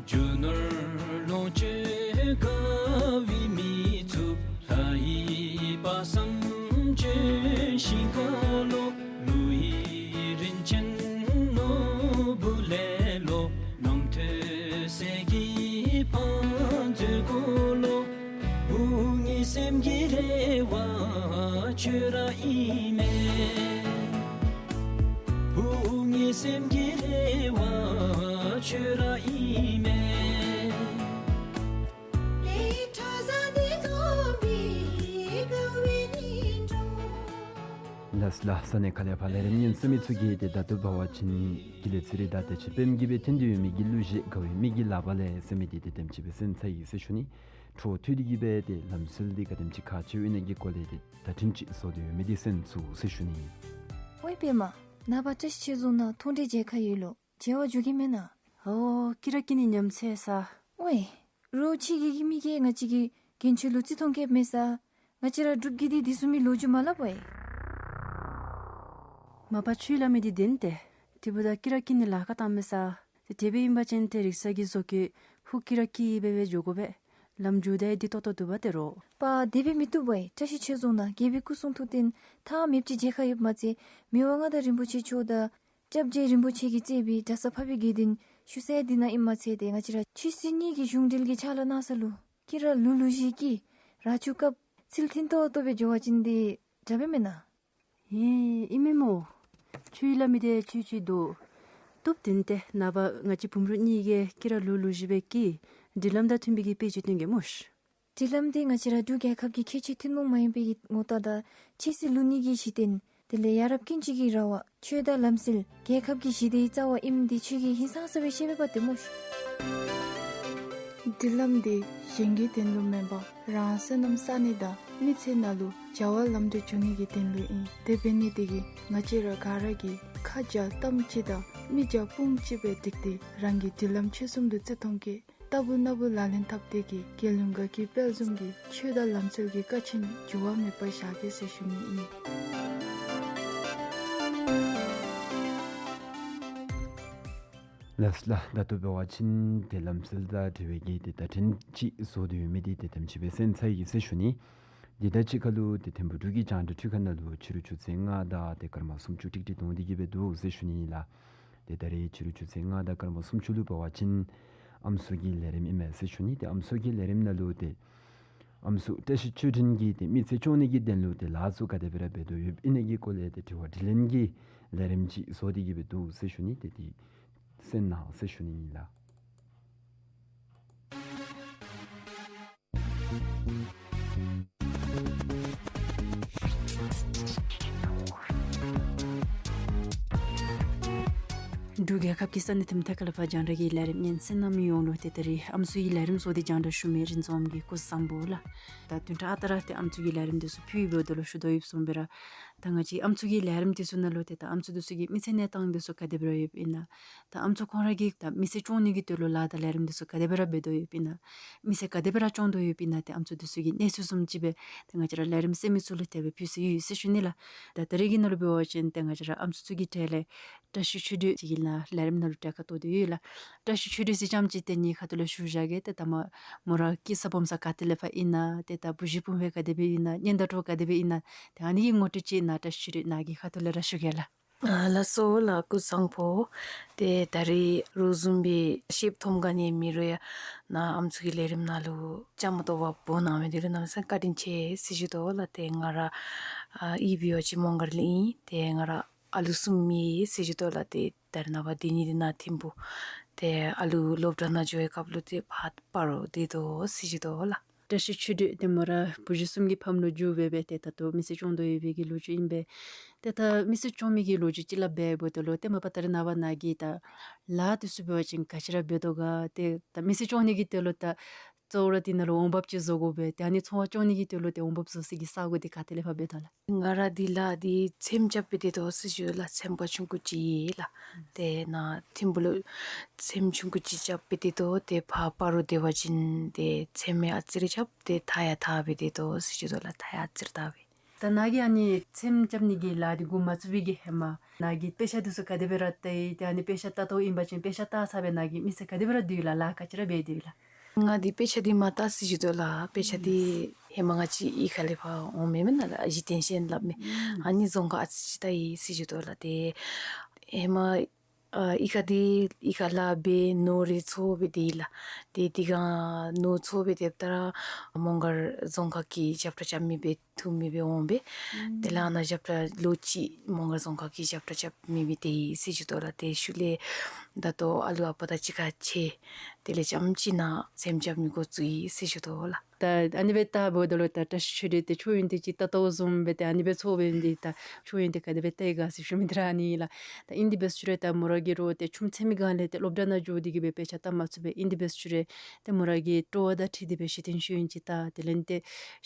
རྒྱུ་ནོར་ལོངས་སྤྱོད་དགའ་བའི་མི་ཚུ། ལྷ་ཡི་དཔག་བསམ་ལྗོན་ཤིང་ཁ་ལོ། ལུས་ཡིད་རིན་ཆེན་ནོར་བུ་ལེ་ལོ། རྣམ་ཐོས་སྲས་ཀྱི་བང་མཛོད་གུ་ལུ། བུ་ངེའི་སེམས་ཀྱི་རེ་བ་ཁྱོད་ར་ཨིན་མས། བུ་ངེའི་སེམས་ཀྱི་རེ་བ་ཁྱོད་ར་ཨིན་མས། ལགས་ལགས། ས་གནས་ཁ་ལས་ཕར་ལས་རིམ་ཉན་གསན་མི་ཚུ་གིས་ཏེ་ད་ལྟོ་འབད་བ་ཅིན་གི་ལེ་ཚི་རི་དང་ཏེ་ཆེ་བེམ་གིས་སྦེ་འཐེན་ཏེ་ཡོད་མི་གི་གླུ་གཞས་དགའ་བའི་མི་གི་ལག་པ་ལས་ཟེར་མི་འདི་ཏེ་དེམ་ཅིག་སྦེ་གསན་ཚར་ཡི་ཟེར་ཞུ་ནི། འཕྲོ་མཐུད་དེ་གིས་སྦེ་ཏེ་ལམ་སྲོལ་འདི་ག་དེམ་ཅིག་ཁག་ཆེཝ་ཨིན་ན་གི་སྐོར་ལས་ཏེ་བརྡ་འཕྲིན་ཅིག་བཟོ་སྟེ་ཡོད་མི་འདི་གསན་ཚུགས་ཟེར་ཞུ་ནི། ཝའེ་པདྨ། ནངས་པ་བཀྲ་ཤིས་ཆོས་རྫོང་ནང་མཐོང་གྲོལ་མཇལ་ཁ་ཡོད་ལོ། མཇལ་བར་འགྱོ་གེ་མེན་ན། ཨོ་ཀི་ར་ཀི་ནི་ཉམས་ཚད་ས། ཝའེ། རོགས་ཕྱི་རྒྱལ་གྱི་མི་གིས་ང་བཅས་ཀྱི་རྒྱན་ཆ་ལུ་བརྩི་མཐོང་བསྐྱེདཔ་མས་ས། ང་བཅས་ར་འབྲུགཔ་གིས་འདི་འདི་བཟུམ་མའི་ལོ་རྒྱུས་མ་སླབ་པས། མ་པ་ཁྱོད་སླབ་མི་འདི་བདེན་ཏེ། དེ་འབདཝ་ད་ཀི་ར་ཀི་ནི་ལཱ་ཁག་བཏངམ་མས་ས། ཏེ་དེ་སྦེ་ཨིན་པ་ཅིན་ཏེ་རིག་ས་གི་བཟོ་བཀོད་ཧུ་ཀི་ར་ཀི་སྦེ་སྦེ་འགྱོ་དགོ་པས། ལམ་འགྱོཝ་ད་འདི་ཏོག་ཏོ་འདུག་པ་ཏེ་རོགས། པ་དེ་སྦེ་མི་བཏུབ་པས། བཀྲ་ཤིས་ཆོས་རྫོང་ནང་རྒྱལ་པོའི་སྐུ་གསུང་ཐུགས་རྟེན་ཐ་མེདཔ་ཅིག་མཇལ་ཁ་ཡོདཔ་མ་ཚད་མི་དབང་མངའ་བདག་རིན་པོ་ཆེ་མཆོག་དང་སྐྱབས་རྗེ་རིན་པོ་ཆེ་གིས་གཙོས་པའི་གྲྭ་ས་འཕགས་པའི་དགེ་འདུན་བཞུགས་ས་འདི་ནང་ཨིནམ་ཚད་ཏེ་ང་བཅས་ར་ཆོས་སྲིད་གཉིས་ཀྱི་གཞུང་འབྲེལ་གྱི་ཕྱག་ལཱ་གནང་ས་ལུ་ཀི་ར་ལུ་ལུ་བཞི་ཀི་ར་ཆུ་ཀབ་ཚིལ་ཐིང་ཏོག་ཏོ་སྦེ་འགྱོ་བ་ཅིན་འདི་དྲག་པས་མེན་ན། ཨིན་ཨིན་མས་སྨོ། ཁྱོད་སླབ་མི་འདི་ཅིག་ཅིག་འདུག། བཏུབ་བཏུབ་ཏེ་ནངས་པ་ང་བཅས་བུམ་སྤུན་གཉིས་ཀྱིས་ཀི་ར་ལུ་ལུ་བཞི་སྦེ་ཀི་སྒྲིག་ལམ་དང་མཐུན་པའི་གི་དཔེ་ཅིག་སྟོན་གེ་སྨོ་ཤ། སྒྲིག་ལམ་འདི་ང་བཅས་ར་འབྲུག་རྒྱལ་ཁབ་ཀྱི་ཁྱད་ཆོས་ཐུན་མོང་མ་ཡིན་པའི་ངོ་རྟགས་དང་ཆོས་སྲིད་ལུགས་གཉིས་ཀྱི་གཞི་རྟེན། དེ་ལས་ཡ་རབས་ཀུན་གཅིག་གི་ར་བ། ཆོས་དང་ལམ་སྲོལ་རྒྱལ་ཁབ་ཀྱི་ཞི་བདེའི་རྩ་བ་ཨིནམ་འདི་ཁྱོད་ཀྱིས་ཧིང་སངས་ས་སྦེ་ཤེས་པས་པ་ཏེ་སྨོ་ཤ། སྒྲིག་ལམ་འདི་གཞན་གྱི་དོན་ལུ་མེན་པར་རང་བསོད་ནམས་བསག་ནི་དང་མི་ཚེ་ནང་ལུ་བྱ་བ་ལམ་འགྲོ་འགྱོ་ནི་གི་དོན་ལུ་ཨིན། དེ་འབད་ནི་དེ་གིས་ང་བཅས་ར་ག་ར་གིས་ཁ་བརྒྱ་གཏམ་གཅིག་དང་མི་བརྒྱ་དཔུང་གཅིག་སྦེ་སྒྲིག་སྟེ་རང་གི་སྒྲིག་ལམ་ཆོས་གསུམ་ལུ་བརྩི་མཐོང་བསྐྱེད། རྟག་བུ་ན་བུ་ལག་ལེན་འཐབ་སྟེ་གིས་རྒྱལ་ཡོངས་དགའ་སྐྱིད་དཔལ་འཛོམས་ཀྱི་ཆོས་དང་ལམ་སྲོལ་གྱི་ཀ་ཆེན་འགྱུར་བ་མེད་པར་བཞག་གེ་ཟེར་ཞུ་ནི་ཨིན། ལགས་ལགས། ད་ལྟོ་འབད་བ་ཅིན་ཏེ་ལམ་སྲོལ་དང་འབྲེལ་བའི་གི་ཏེ་བརྡ་འཕྲིན་ཅིག་བཟོ་སྟེ་ཡོད་མི་འདི་ཏེ་དེམ་ཅིག་སྦེ་གསན་ཚར་ཡི་ཟེར་ཞུ་ནི། འདི་དང་གཅིག་ཁར་ལུ་ཏེ་ཐིམ་ཕུག་འབྲུག་གི་རྒྱང་བསྒྲགས་ཁྲུས་ཁང་ནང་ལུ་ཕྱི་རུ་ཆུ་ཚོད་ལྔ་དང་ཏེ་སྐར་མ་སུམ་ཅུ་ཀྲིག་ཀྲི་འཐོན་ཏེ་གིས་སྦེ་འདུག་ཟེར་ཞུ་ནི་ཨིན་ལགས། ཏེ་ད་རེས་ཕྱི་རུ་ཆུ་ཚོད་ལྔ་དང་སྐར་མ་སུམ་ཅུ་ལུ་འབད་བ་ཅིན་ ཨམ་སྲུ་གི་ལས་རིམ་ཨིན་མས་ཟེར་ཞུ་ནི། ཏེ་ཨམ་སྲུ་གི་ལས་རིམ་ནང་ལུ་ཏེ་ཨམ་སྲུ་བཀྲ་ཤིས་ཆོས་སྒྲོན་གྱིས་ཏེ་མི་ཚེ་སྐྱོང་ནི་གི་དོན་ལུ་ཏེ་ལཱ་ཚུ་ག་དེ་སྦེ་ར་འབད་དོ་ཡོདཔ་ཨིན་ན་གི་སྐོར་ལས་ཏེ་དྲི་བ་དྲིས་ལན་གྱི་ལས་རིམ་ཅིག་བཟོ་སྟེ་གི་སྦེ་འདུག་ཟེར་ཞུ་ནི། ཏེ་དེ་གསན་གནང་ཟེར་ཞུ་ནི་ཨིན་ལགས། འབྲུག་རྒྱལ་ཁབ་ཀྱི་ས་གནས་ཐིམ་ཐ་ཁ་ལ་ཕར་རྒྱང་བསྒྲགས་ཀྱི་ལས་རིམ་ཉན་གསན་གནང་མི་ཡོངས་ལུ་ཏེ་ད་རིས་ཨམ་སྲུ་གི་ལས་རིམ་བཟོ་སྟེ་རྒྱང་བསྒྲགས་ཞུ་མི་རིན་འཛོམས་ཀྱི་སྐུ་གཟུགས་བཟང་པོ་ལགས། ད་བདུན་ཕྲག་ཨ་རྟག་ར་ཏེ་ཨམ་སྲུ་གི་ལས་རིམ་འདི་ཚུ་ཕུལ་འབདཝ་ད་ལུ་ཞུ་དོ་ཡོདཔ་བཟུམ་སྦེ་ར་ད་ང་བཅས་ཨམ་སྲུ་གི་ལས་རིམ་འདི་ཚུ་ནང་ལུ་ཏེ་ད་ཨམ་སྲུ་འདི་ཚུ་གི་མི་ཚེ་གནས་སྟངས་འདི་ཚུ་ག་དེ་སྦེ་ར་ཡོདཔ་ཨིན་ན། ད་ཨམ་སྲུ་ཁོང་ར་གིས་ད་མི་ཚེ་སྐྱོང་ནི་གི་དོན་ལུ་ལཱ་དང་ལས་རིམ་འདི་ཚུ་ག་དེ་སྦེ་ར་འབད་དོ་ཡོདཔ་ཨིན་ན། མི་ཚེ་ག་དེ་སྦེ་ར་སྐྱོང་དོ་ཡོདཔ་ཨིན་ན། ཏེ་ཨམ་སྲུ་འདི་ཚུ་གི་གནས་ཚུལ་བཟུམ་ཅིག་སྦེ་ཏེ་ང་བཅས་ར་ལས་རིམ་གསན་མི་ཚུ་ལུ་དེ་སྦེ་ཕུལ་སྲོལ་ཡོད་ཟེར་ཞུ་ནི་ལགས། ད་ད་རེས་ཀྱི་ནང་ལུ་འབད་བ་ཅིན་ཏེ་ང་བཅས་ར་ཨམ་སྲུ་ཚུ་གི་གྲས་ལས་བཀྲ་ཤིས་ཆོས་སྒྲོན་ཅིག་གི་ལཱ་ལས་རིམ་ནང་ལུ་གྲལ་ཁར་གཏོགས་ཏེ་ཡོད་ལགས། བཀྲ་ཤིས་ཆོས་སྒྲོན་ཟེར་ཙམ་ཅིག་ཏེ་ངེའི་ཁ་ཐུག་ལས་ཞུ་བཞག་གེ། ཏེ་ད་མ་མོ་ར་སྐྱེས་ས་སྦོམ་ས་ག་ཏེ་ལས་ཕར་ཨིན་ན། ཏེ་ད་བུ་གཞི་སྤུན་སྦེ་ག་དེ་སྦེ་ཨིན་ན། གཉེན་དང་གྲོགས་ག་དེ་སྦེ་ཨིན་ན། ཏེ་ཨ་ནི་གི་ངོ་སྤྲོད་ཅིག་ནཱ་བཀྲ་ཤིས་ཆོས་སྒྲོན་ནཱ་གི་ཁ་ཐུག་ལས་ར་ཞུ་གེ་ལགས། ཨ་ལགས་སོ་ལགས། སྐུ་གཟུགས་བཟང་པོ། ཏེ་ད་རིས་རོགས་བཟུམ་སྦེ་ཤེསཔ་ཐོབ་ག་ནི་མེད་རུང་ཡང་ནཱ་ཨམ་སྲུ་གི་ལས་རིམ་ནང་ལུ་བཅའ་མར་གཏོགས་པར་འབོ་གནང་མི་འདི་ལུ་གནམ་མེད་ས་མེད་བཀའ་དྲིན་ཆེ་ཟེར་ཞུ་དོ་ལགས། ཏེ་ང་ར་ཨ་གཡུས་འབད་བ་ཅིན་མོང་སྒར་ལས་ཨིན། ཏེ་ང་ར་ཨ་ལུ་གསུམ་ཡོད་ཟེར་ཞུ་དོ་ལགས། ཏེ་ད་རེས་ནངས་པ་འདི་གཉིས་འདི་ནཱ་ཐིམ་ཕུག། ཏེ་ཨ་ལུ་སློབ་གྲྭ་ནང་འགྱོ་བའི་སྐབས་ལུ་ཏེ་ཕར་སྤ་རོ་སྡོད་དོ་ཟེར་ཞུ་དོ་ལགས། བཀྲ་ཤིས་ཆོས་སྒྲོན་ཏེ་མོ་ར་བུ་གཞི་གསུམ་གྱི་ཕམ་ལུ་འགྱུར་སྦེ་སྦེ་ཏེ་ད་ལྟོ་མི་ཚེ་སྐྱོང་དོ་ཡོད་པའི་གི་ལོ་རྒྱུས་ཨིན་པས། ཏེ་ད་མི་ཚེ་སྐྱོང་མི་གི་ལོ་རྒྱུས་ཅིག་སླབ་འབདཝ་ད་ལུ་ཏེ་མ་པ་ད་རེས་ནངས་པ་ནཱ་གི་ད་ལཱ་འདི་ཚུ་འབད་བ་ཅིན་ག་ཅི་ར་འབད་དོ་ག། ཏེ་ད་མི་ཚེ་སྐྱོང་ནི་གི་དོན་ལུ་ད་གཙོ་བོ་ར་འདི་ནང་ལུ་འོང་འབབ་ཅིག་བཟོ་དགོ་པས། ཏེ་ཨ་ནི་ཚོང་པ་སྐྱོང་ནི་གི་དོན་ལུ་ཏེ་འོང་འབབ་བཟོ་སའི་གི་ས་སྒོ་འདི་ག་ཏེ་ལས་ཕར་འབད་དོ་ལགས། ང་ར་འདི་ལཱ་འདི་ཚེམ་རྐྱབ་སྦེ་སྡོད་དོ་ཟེར་ཞུ་ལགས། ཚེམ་ཁང་ཆུང་ཀུ་ཅིག་ལགས། ཏེ་ནཱ་ཐིམ་ཕུག་ལུ་ཚེམ་ཆུང་ཀུ་ཅིག་རྐྱབ་སྦེ་སྡོད་དོ། ཏེ་ཕར་སྤ་རོ་སྡོད་པ་ཅིན་ཏེ་ཚེམ་ཡང་ཨ་ཙི་རེ་རྐྱབ་སྟེ་ཐག་ཡང་བཏགས་སྦེ་སྡོད་དོ་ཟེར་ཞུ་དོ་ལགས། ཐག་ཡང་ཨ་ཙི་རེ་བཏགས་སྦེ། ད་ནཱ་གིས་ཨ་ནི་ཚེམ་རྐྱབ་ནི་གི་ལཱ་འདི་འགོ་མ་བཙུགས་པའི་གི་ཧེ་མ་ནཱ་གིས་དཔེ་ཆ་འདི་ཚུ་ག་དེ་སྦེ་ར་བལྟ་ཡི། ཏེ་ཨ་ནི་དཔེ་ཆ་ལྟ་ལྟཝ་ཨིན་པ་ཅིན་དཔེ་ཆ་བལྟ་ཚར་སྦེ་ནཱ་གིས་མི་ཚེ་ག་དེ་སྦེ་ར་སྡོད་ཡི་ལགས། ལཱ་ག་ཅི་ར་འབད་སྡོད་ཡི་ལགས། ང་འདི་དཔེ་ཆ་འདི་མ་བལྟ་ཟེར་ཞུ་དོ་ལགས། དཔེ་ཆ་འདི་ཧེ་མ་ང་བཅས་གཡུས་ཁ་ལས་ཕར་འོང་མི་མེན་ན་ལགས། གཞི་རྟེན་གཞི་ཡན་སླབ་མི་ཨ་ནི་རྫོང་ཁག་ཨ་ཙི་ཅིག་བལྟ་ཡི་ཟེར་ཞུ་དོ་ལགས། ཏེ་ཧེ་མ་ཨ་གཡུས་ཁ་འདི་གཡུས་ཁ་ལཱ་འབད་ནོར་རེ་འཚོ་སྦེ་སྡོད་ཡི་ལགས། ཏེ་དེ་སྒང་ནོར་འཚོ་སྦེ་སྡོདཔ་ད་ར་མོང་སྒར་རྫོང་ཁག་གི་ཞབས་ཁྲ་རྐྱབ་མི་སྦེ་ཐུག་མི་སྦེ་འོང་སྦེ། དེ་ལས་ཨ་ནཱ་ཞབས་ཁྲ་ལོ་གཅིག་མོང་སྒར་རྫོང་ཁག་གི་ཞབས་ཁྲ་རྐྱབ་མི་སྦེ་སྡོད་ཡི་ཟེར་ཞུ་དོ་ལགས། ཏེ་ཤུལ་ལས་ད་ལྟོ་ཨ་ལུ་ཨ་པ་དང་གཅིག་ཁར་ཕྱད། དེ་ལས་རྐྱངམ་ཅིག་ནཱ་ཚེམ་རྐྱབ་ནི་འགོ་བཙུགས་ཡི་ཟེར་ཞུ་དོ་ལགས། ད་ཨ་ནི་སྦེ་བལྟཝ་ད་ལུ་ད་བཀྲ་ཤིས་ཆོས་སྒྲོན་འདི་ཅིག་ལྟ་ལྟཝ་བཟུམ་སྦེ་ཏེ་ཨ་ནི་སྦེ་ཚོར་བའི་འདི་ད་ཆོས་སྒྲོན་འདི་ག་དེ་སྦེ་བལྟ་ཡི་ག་ཟེར་ཞུ་མི་འདི་ར་ཨ་ནི་ལགས། ད་ཨིན་དེ་སྦེ་ཞུ་རུང་ད་མོ་ར་གིས་རོགས་ཏེ་ཆུམ་ཚེམ་མི་སྒང་ལས་ཏེ་སློབ་གྲྭ་ནང་འགྱོ་སྟེ་གི་སྦེ་དཔེ་ཆ་བལྟ་མ་ཚུགས་པས། ཨིན་དེ་སྦེ་ཞུ་རུང་ཏེ་མོ་ར་གིས་སྤྲོ་བ་དང་འཁྲིལ་ཏེ་སྦེ་གཞི་རྟེན་ཤེས་ཡོན་ཅིག་ལྟ། དེ་ལས་ཏེ་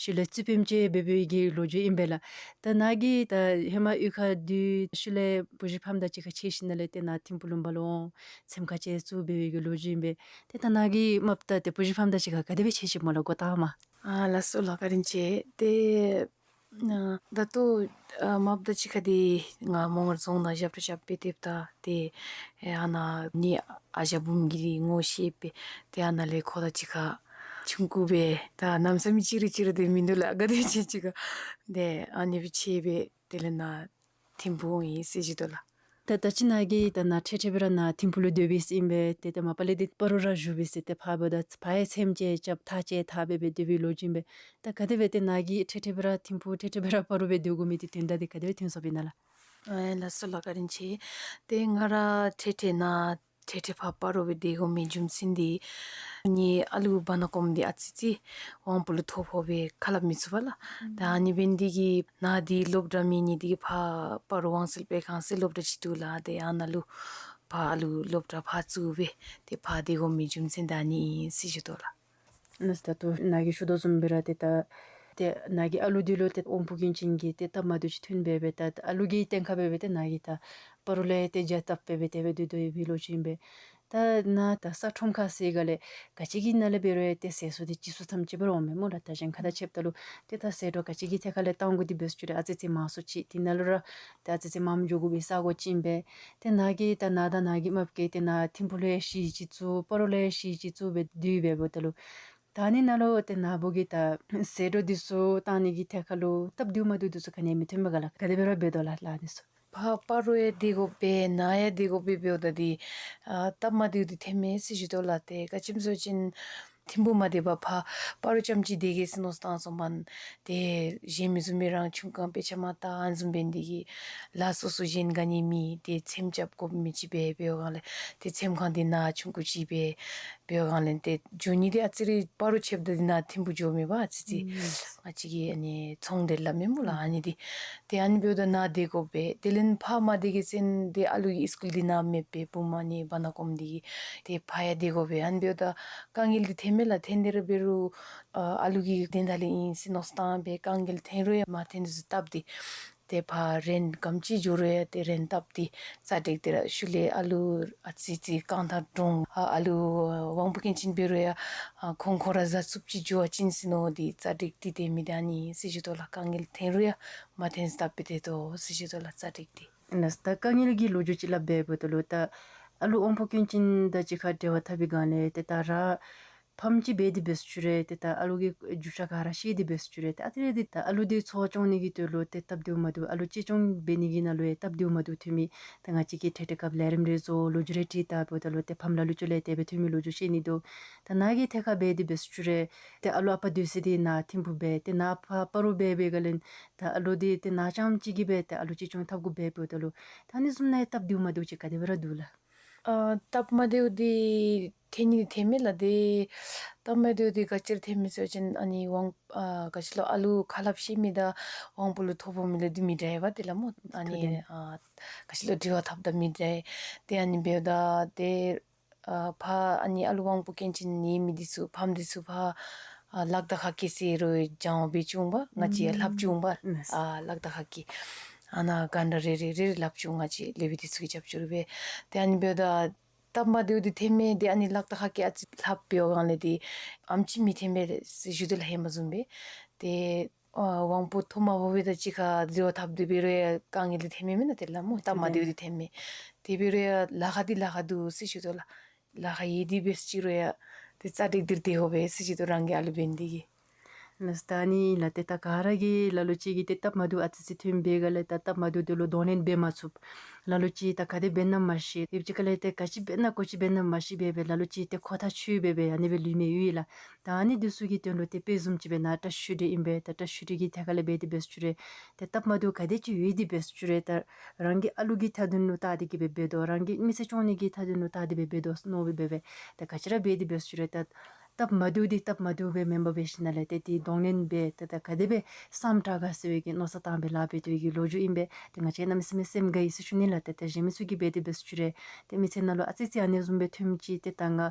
ཤུལ་ལས་རྩིས་དཔེ་མཛོད་འབད་འབདཝ་གི་ལོ་རྒྱུས་ཨིན་པས་ལགས། ད་ནཱ་གིས་ད་ཧེ་མ་གཡུས་ཁར་སྡོད་ཤུལ་ལས་བུ་གཞི་ཕམ་དང་གཅིག་ཁར་ཕྱད་ཞིནམ་ལས་ཏེ་ནཱ་ཐིམ་ཕུག་ལུང་པ་ལུ་འོང་ཚེམ་ཁང་ཅིག་བཙུགས་འབད་བའི་གི་ལོ་རྒྱུས་ཨིན་པས། ཏེ་ད་ནཱ་གིས་མ་པ་ད་ཏེ་བུ་གཞི་ཕམ་དང་གཅིག་ཁར་ག་དེ་སྦེ་ཕྱད་ཅི་སྨོ་ལགས་འགོ་དང་པ། ཨ་ལགས་སོ་ལགས། བཀའ་དྲིན་ཆེ། ཏེ་ཨ་ད་ལྟོ་ཨ་མ་པ་དང་གཅིག་ཁར་འདི་ང་མོང་སྒར་རྫོང་ནང་ཞབས་ཁྲ་རྐྱབ་སྦེ་སྡོདཔ་ད་ཏེ་ཨ་ནཱ་ངེའི་ཨ་ཞང་བུམོ་གིས་ངོ་ཤེས་པས། ཏེ་ཨ་ནཱ་ལས་ཁོ་དང་གཅིག་ཁར་ཆུང་ཀུ་སྦེ་ད་གནམ་མེད་ས་མེད་ཅིག་རུང་ཅིག་རུང་སྡོད་མི་འདུག་ལགས། ག་དེ་ཅིག་ཅིག་ཁར་ཏེ་ཨ་ནི་སྦེ་ཕྱད་སྦེ་དེ་ལས་ནཱ་ཐིམ་ཕུག་འོང་ཡི་ཟེར་ཞུ་དོ་ལགས། ད་ད་ཅི་ནཱ་གིས་ད་ནཱ་འཕྲལ་འཕྲལ་སྦེ་ར་ནཱ་ཐིམ་ཕུག་ལུ་སྡོད་པའི་ཟེར་ཨིན་པས། ཏེ་ད་མ་པ་ལས་ཏེ་སྤ་རོ་ར་བཞུགས་པའི་ཟེར། ཏེ་ཕར་འབདཝ་ད་ཕར་ཡང་ཚེམ་ཅིག་རྐྱབ་ཐག་ཅིག་བཏགས་སྦེ་སྦེ་སྡོད་པའི་ལོ་རྒྱུས་ཨིན་པས། ད་ག་དེ་སྦེ་ཏེ་ནཱ་གིས་འཕྲལ་འཕྲལ་སྦེ་ར་ཐིམ་ཕུག་འཕྲལ་འཕྲལ་སྦེ་ར་སྤ་རོ་སྦེ་སྡོད་དགོ་མི་འདི་དོན་དག་འདི་ག་དེ་སྦེ་ཐོན་སོཔ་ཨིན་ན་ལགས། ཨེ་ལགས་སོ་ལགས། བཀའ་དྲིན་ཆེ། ཏེ་ང་ར་འཕྲལ་འཕྲལ་ནཱ་འཕྲལ་འཕྲལ་ཕར་སྤ་རོ་སྦེ་སྡོད་དགོ་མི་རྒྱུ་མཚན་འདི་ངེའི་ཨ་ལུ་བར་ན་གོངམ་འདི་ཨ་ཙི་ཅིག་དབང་པོ་ལུ་ཐོ་ཕོག་སྦེ་ཁ་སླབ་མི་ཚུགས་པས་ལགས། ད་ཨ་ནི་འབད་ནི་འདི་གིས་ནཱ་འདི་སློབ་གྲྭ་མེད་ནི་འདི་གིས་ཕར་སྤ་རོ་དབང་གསལ་དཔེ་ཁང་ཟེར་སློབ་གྲྭ་ཅིག་འདུག་ལགས། ཏེ་ཨ་ནཱ་ལུ་ཕར་ཨ་ལུ་སློབ་གྲྭ་ཕར་བཙུགས་སྦེ་ཏེ་ཕར་སྡོད་དགོ་མི་རྒྱུ་མཚན་འདི་ཨ་ནི་ཨིན་ཟེར་ཞུ་དོ་ལགས། ནཱ་ད་ལྟོ་ནཱ་གིས་ཞུ་དོ་བཟུམ་སྦེ་ར་ཏེ་ད་ཏེ་ནཱ་གི་ཨ་ལུ་འདི་ལུ་ཏེ་དབང་པོ་སྐྱོན་ཅན་གྱི་ཏེ་སྟབས་མ་བདེཝ་ཅིག་ཐོན་སྦེ་སྦེ་ད་ཨ་ལུ་གི་རྟིང་ཁར་སྦེ་སྦེ་ཏེ་ནཱ་གིས་ད་སྤ་རོ་ལས་ཏེ་རྒྱ་སྟབས་སྦེ་སྦེ་དེ་སྦེ་སྡོད་དོ་ཡོད་པའི་ལོ་རྒྱུས་ཨིན་པས། ད་ནཱ་ད་ས་ཁྲོམ་ཁ་ཟེར་ག་ལས་ག་ཅི་གི་ནང་ལས་འབད་རུང་ཏེ་ཟད་སོང་སྟེ་ཅིག་སོང་ཐམས་ཅད་སྦེ་ར་འོང་མས་སྨོ་ལགས། ད་གཞན་ཁ་དང་ཕྱདཔ་ད་ལུ་ཏེ་ད་ཟད་འགྲོ་ག་ཅི་གི་ཐད་ཁ་ལས་བཏང་དགོ་འདི་འབད་ཞུ་རུང་ཨ་ཙི་ཙི་མང་སུ་ཅིག་དེ་ནང་ལུ་ར་ཏེ་ཨ་ཙི་ཙི་མངམ་འགྱོ་དགོ་པའི་ས་སྒོ་ཅིག་ཨིན་པས། ཏེ་ནཱ་གིས་ད་ནཱ་དང་ནཱ་གི་རྨགཔ་གིས་ཏེ་ནཱ་ཐིམ་ཕུག་ལུ་ཡང་གཞི་ཅིག་བཙུགས་སྤ་རོ་ལུ་ཡང་གཞི་ཅིག་བཙུགས་སྦེ་སྡོད་སྦེ་འབདཝ་ད་ལུ་ད་ཨ་ནི་ནང་ལུ་ཏེ་ནཱ་བུ་གིས་ད་ཟད་འགྲོ་འདི་ཚུ་བཏང་ནི་གི་ཐད་ཁ་ལུ་སྟབས་བདེཝ་མ་བདེཝ་འདི་ཚུ་ག་ནི་ཡང་མི་ཐོན་པས་ག་ལགས། ག་དེ་སྦེ་ར་འབད་དོ་ལགས་ལཱ་འདི་ཚུ། ཕར་སྤ་རོ་ཡང་སྡོད་དགོ་པས་ནཱ་ཡང་སྡོད་དགོ་པས་འབདཝ་ད་འདི་ཨ་སྟབས་མ་བདེཝ་འདི་ཐོནམ་མས་ཟེར་ཞུ་དོ་ལགས། ཏེ་ག་ཅི་སྨོ་ཟེར་བ་ཅིན་ཐིམ་ཕུག་མ་སྡོད་པར་ཕར་སྤ་རོ་རྐྱངམ་ཅིག་སྡོད་གེ་ཟེར་མནོ་བསམ་བཏང་སོངམ་ད་ཏེ་གཞན་མི་བཟུམ་སྦེ་རང་ཆུང་ཀུ་དཔེ་ཆ་མ་བལྟ་ཨ་ནི་བཟུམ་འབད་ནི་དེ་གིས་ལཱ་སོ་སོ་གཞན་ག་ནི་མེད། ཏེ་ཚེམ་རྐྱབ་དགོ་མི་ཅིག་འབད་འབདཝ་སྒང་ལས་ཏེ་ཚེམ་ཁང་འདི་ནཱ་ཆུང་ཀུ་ཅིག་སྦེ་འབདཝ་སྒང་ལས་ཏེ་འགྱོ་ནི་འདི་ཨ་ཙི་རེ་སྤ་རོ་ཆདཔ་ད་འདི་ནཱ་ཐིམ་ཕུག་འགྱོ་མི་འབད་ཨ་ཙི་ཙི་ང་བཅས་ཀྱི་ཨ་ནི་ཚོང་འབྲེལ་སླབ་མས་སྨོ་ལགས། ཨ་ནི་འདི་ཏེ་ཨ་ནི་འབདཝ་ད་ནཱ་སྡོད་དགོ་པས། དེ་ལས་ཕར་མ་སྡོད་གེ་ཟེར་ཏེ་ཨ་ལུ་གི་སི་ཀུལ་འདི་ནཱ་མེད་པས། བུམོ་ཨ་ནི་བར་ན་སྐོར་འདི་གིས་ཏེ་ཕར་ཡང་སྡོད་དགོ་པས། ཨ་ནི་འབདཝ་ད་དཀའ་ངལ་འདི་ཐོནམ་མས་ལགས། ཐོན་ཏེ་ར་འབད་རུང་ཨ་ཨ་ལུ་གི་དོན་དག་ལས་ཨིན་ཟེར་མནོ་བསམ་བཏང་སྦེ་དཀའ་ངལ་ཐོན་རུང་ཡང་མ་ཐོན་ཟེར་བཏབ་སྟེ་ཏེ་ཕར་རེནཊ་ག་དེམ་ཅིག་འགྱོ་རུང་ཡང་ཏེ་རེནཊ་བཏབ་སྟེ་ཙ་དྲག་སྟེ་ར་ཤུལ་ལས་ཨ་ལུ་ཨ་ཙི་ཙི་རྐང་ཐང་དྲོངས་ཨ་ཨ་ལུ་དབང་པོ་སྐྱོན་ཅན་འབད་རུང་ཡང་ཨ་ཁོང་ཁོ་ར་བཟའ་ཚུགསཔ་ཅིག་འགྱོ་བ་ཅིན་ཟེར་མནོ་སྟེ་ཙ་དྲག་སྟེ་སྡོད་མི་འདི་ཨ་ནི་ཟེར་ཞུ་དོ་ལགས། དཀའ་ངལ་ཐོན་རུང་ཡང་མ་ཐོན་ཟེར་བཏབ་སྦེ་སྡོད་དོ་ཟེར་ཞུ་དོ་ལགས། ཙ་དྲག་སྟེ། ལགས་ད་དཀའ་ངལ་གྱི་ལོ་རྒྱུས་ཅིག་སླབ་སྦེ་འབདཝ་ད་ལུ་ད་ཨ་ལུ་དབང་པོ་སྐྱོན་ཅན་དང་གཅིག་ཁར་འབྲེལ་བ་འཐབ་པའི་སྒང་ལས་ཏེ་ད་ར་ཕམ་ཅིག་འབད་དེ་འབད་ཟེར་ཞུ་རུང་ཏེ་ད་ཨ་ལུ་གི་རྒྱུ་ཆ་ག་ར་བཤད་དེ་འབད་ཟེར་ཞུ་རུང་ཏེ་ཨ་ཙི་རེ་འདི་ད་ཨ་ལུ་འདི་འཚོ་བ་སྐྱོང་ནི་གི་དོན་ལུ་ཏེ་སྟབས་བདེཝ་མ་བདེཝ་ཨ་ལུ་གཅེས་སྐྱོང་འབད་ནི་གི་ནང་ལུ་ཡང་སྟབས་བདེཝ་མ་བདེཝ་ཐོན་མི་ད་ང་བཅས་ཀྱིས་ཐད་ཐད་སྐབས་ལས་རིམ་རེ་བཟོ་ལོ་རྒྱུས་རེ་བྲིས་ད་འབདཝ་ད་ལུ་ཏེ་ཕམ་ལ་ལུ་ཅིག་ལས་དེ་སྦེ་ཐོན་མི་ལོ་རྒྱུས་བཤད་ནི་འདུག། ད་ནཱ་གིས་ཐད་ཁར་འབད་དེ་འབད་ཟེར་ཞུ་རུང་ཏེ་ཨ་ལུ་ཨ་པ་སྡོད་ས་འདི་ནཱ་ཐིམ་ཕུག་སྦེ་ཏེ་ནཱ་ཕར་སྤ་རོ་འབད་བའི་སྒང་ལས་ད་ཨ་ལུ་འདི་ཏེ་ནཱ་རྐྱངམ་ཅིག་གིས་སྦེ་ཏེ་ཨ་ལུ་གཅེས་སྐྱོང་འཐབ་དགོཔ་འབད་འབདཝ་ད་ལུ་ད་ཨ་ནི་བཟུམ་ནང་ཡང་སྟབས་བདེཝ་མ་བདེཝ་ཅིག་ག་དེ་སྦེ་ར་འདུག་ལགས། ཨ་སྟབས་མ་བདེཝ་འདི་ཐོན་ནི་འདི་ཐོནམ་མས་ལགས། ཏེ་སྟབས་མ་བདེཝ་འདི་ག་ཅི་ར་ཐོནམ་མས་ཟེར་བ་ཅིན་ཨ་ནི་དབང་ཨ་ག་ཅི་ལོ་ཨ་ལུ་ཁ་སླབ་ཤེས་མི་དང་དབང་པོ་ལུ་ཐོ་ཕོག་མི་ལུ་འདི་མི་འདྲ་བས་ཏེ་ལགས་སྨོ། ཨ་ནི་ཨ་ག་ཅི་ལོ་འབྲེལ་བ་འཐབ་ད་མི་འདྲ། ཏེ་ཨ་ནི་འབདཝ་ད་ཏེ་ཨ་ཕར་ཨ་ནི་ཨ་ལུ་དབང་པོ་སྐྱོན་ཅན་ཡོད་མི་འདི་ཚུ་ཕམ་འདི་ཚུ་ཕར་ཨ་ལག་བརྡ་ཁ་སྐད་ཟེར་རུང་སྦྱང་བ་འབད་བཅུག་འོང་པ། ང་བཅས་ཡང་ལྷབ་བཅུག་འོང་པ། ཨ་ལག་བརྡ་ཁ་སྐད་ཨ་ནཱ་ག་འདྲ་རེ་རེ་རེ་རེ་ལྷབ་བཅུག། ང་བཅས་ལེགས་སྦེ་འདི་ཚུ་གི་རྒྱབ་སྐྱོར་འབད། ཏེ་ཨ་ནི་འབདཝ་ད་སྟབས་མ་བདེཝ་འདི་ཐོནམ་མས། ཏེ་ཨ་ནི་ལག་བརྡ་ཁ་སྐད་ཨ་ཙི་ལྷབ་འབདཝ་སྒང་ལས་འདི་ཨེམ་ཅིག་མི་ཐོན་པས་ཟེར་ཞུ་དོ་ལགས། ཧེ་མ་བཟུམ་སྦེ་ཏེ་ཨ་དབང་པོ་ཐོ་མ་ཕོག་པའི་དང་གཅིག་ཁར་འབྲེལ་བ་འཐབ་སྟེ་འབད་རུང་ཡང་དཀའ་ངལ་འདི་ཐོནམ་མས་མེན་ན་ཏེ་ལགས་སྨོ། སྟབས་མ་བདེཝ་འདི་ཐོནམ་མས། དེ་འབད་རུང་ཡང་ལཱ་ཁག་འདི་ལཱ་ཁག་འདུག་ཟེར་ཞུ་དོ་ལགས། ལཱ་ཁག་ཡོད་དེ་འབད་ཟེར་ཅི་རུང་ཡང་ཏེ་ཙ་དྲག་སྟེ་སྡོད་དགོ་པས་ཟེར་ཞུ་དོ་རང་གི་ཨ་ལུ་འབད་ནི་དེ་གིས། ལགས་ད་ཨ་ནི་ལགས། ཏེ་ད་ག་ར་གིས་ལ་ལུ་ཅིག་གིས་ཏེ་སྟབས་མ་བདེཝ་ཨ་ཙི་ཅིག་ཐོན་པའི་སྒང་ལས་ད་སྟབས་མ་བདེཝ་འདི་ལུ་གདོང་ལེན་འབད་མ་ཚུགས། ལ་ལུ་ཅིག་ད་ག་དེ་འབད་ན་མ་ཤེས། ཡོདཔ་ཅིག་ཁ་ལས་ཏེ་ག་ཅི་འབད་ན་ག་ཅི་འབད་ན་མ་ཤེས་འབད་སྦེ་ལ་ལུ་ཅིག་ཏེ་ཁོ་ཐག་ཆོད་འབད་སྦེ་ཨ་ནི་སྦེ་ལུས་མི་ཡོད་ལགས། ད་ཨ་ནི་འདི་ཚུ་གི་དོན་ལུ་ཏེ་དཔེ་བཟུམ་ཅིག་སྦེ་ནཱ་བཀྲ་ཤིས་བདེ་ལེགས་ཨིན་པས། ད་བཀྲ་ཤིས་བདེ་ལེགས་ཀྱི་ཐད་ཁ་ལས་འབད་དེ་འབད་ཟེར་ཅི་རུང་ཏེ་སྟབས་མ་བདེཝ་ག་དེ་ཅིག་ཡོད་དེ་འབད་ཟེར་ཅི་རུང་ད་རང་གི་ཨ་ལུ་གི་མཐའ་དོན་ལུ་བལྟ་སྟེ་གི་སྦེ་འབད་དོ། རང་གི་མི་ཚེ་སྐྱོང་ནི་གི་མཐའ་དོན་ལུ་བལྟ་སྟེ་སྦེ་འབད་དོ་མནོ་སྦེ་འབད་སྦེ་ད་ག་ཅི་ར་འབད་དེ་འབད་ཟེར་ཅི་རུང་ད་སྟབས་མ་བདེཝ་འདི་སྟབས་མ་བདེཝ་སྦེ་མེན་པར་འབད་ཞིནམ་ལས་ཏེ་འདི་གདོང་ལེན་འབད་ཏེ་ད་ག་དེ་སྦེ་སམ་དྲག་ག་ཟེར་བའི་གི་མནོ་བསམ་བཏང་སྦེ་ལཱ་འབད་དོ་བའི་གི་ལོ་རྒྱུས་ཨིན་པས། ཏེ་ང་བཅས་གནམ་མེད་ས་མེད་སེམས་དགའ་ཡི་ཟེར་ཞུ་ནི་ལགས། ཏེ་ད་གཞན་མི་ཚུ་གིས་འབད་དེ་འབད་ཟེར་ཅི་རུང་ཏེ་མི་ཚེ་ནང་ལུ་ཨ་ཙི་ཅིག་ཨ་ནི་བཟུམ་སྦེ་ཐོནམ་ཅིག་ཏེ་ད་ང་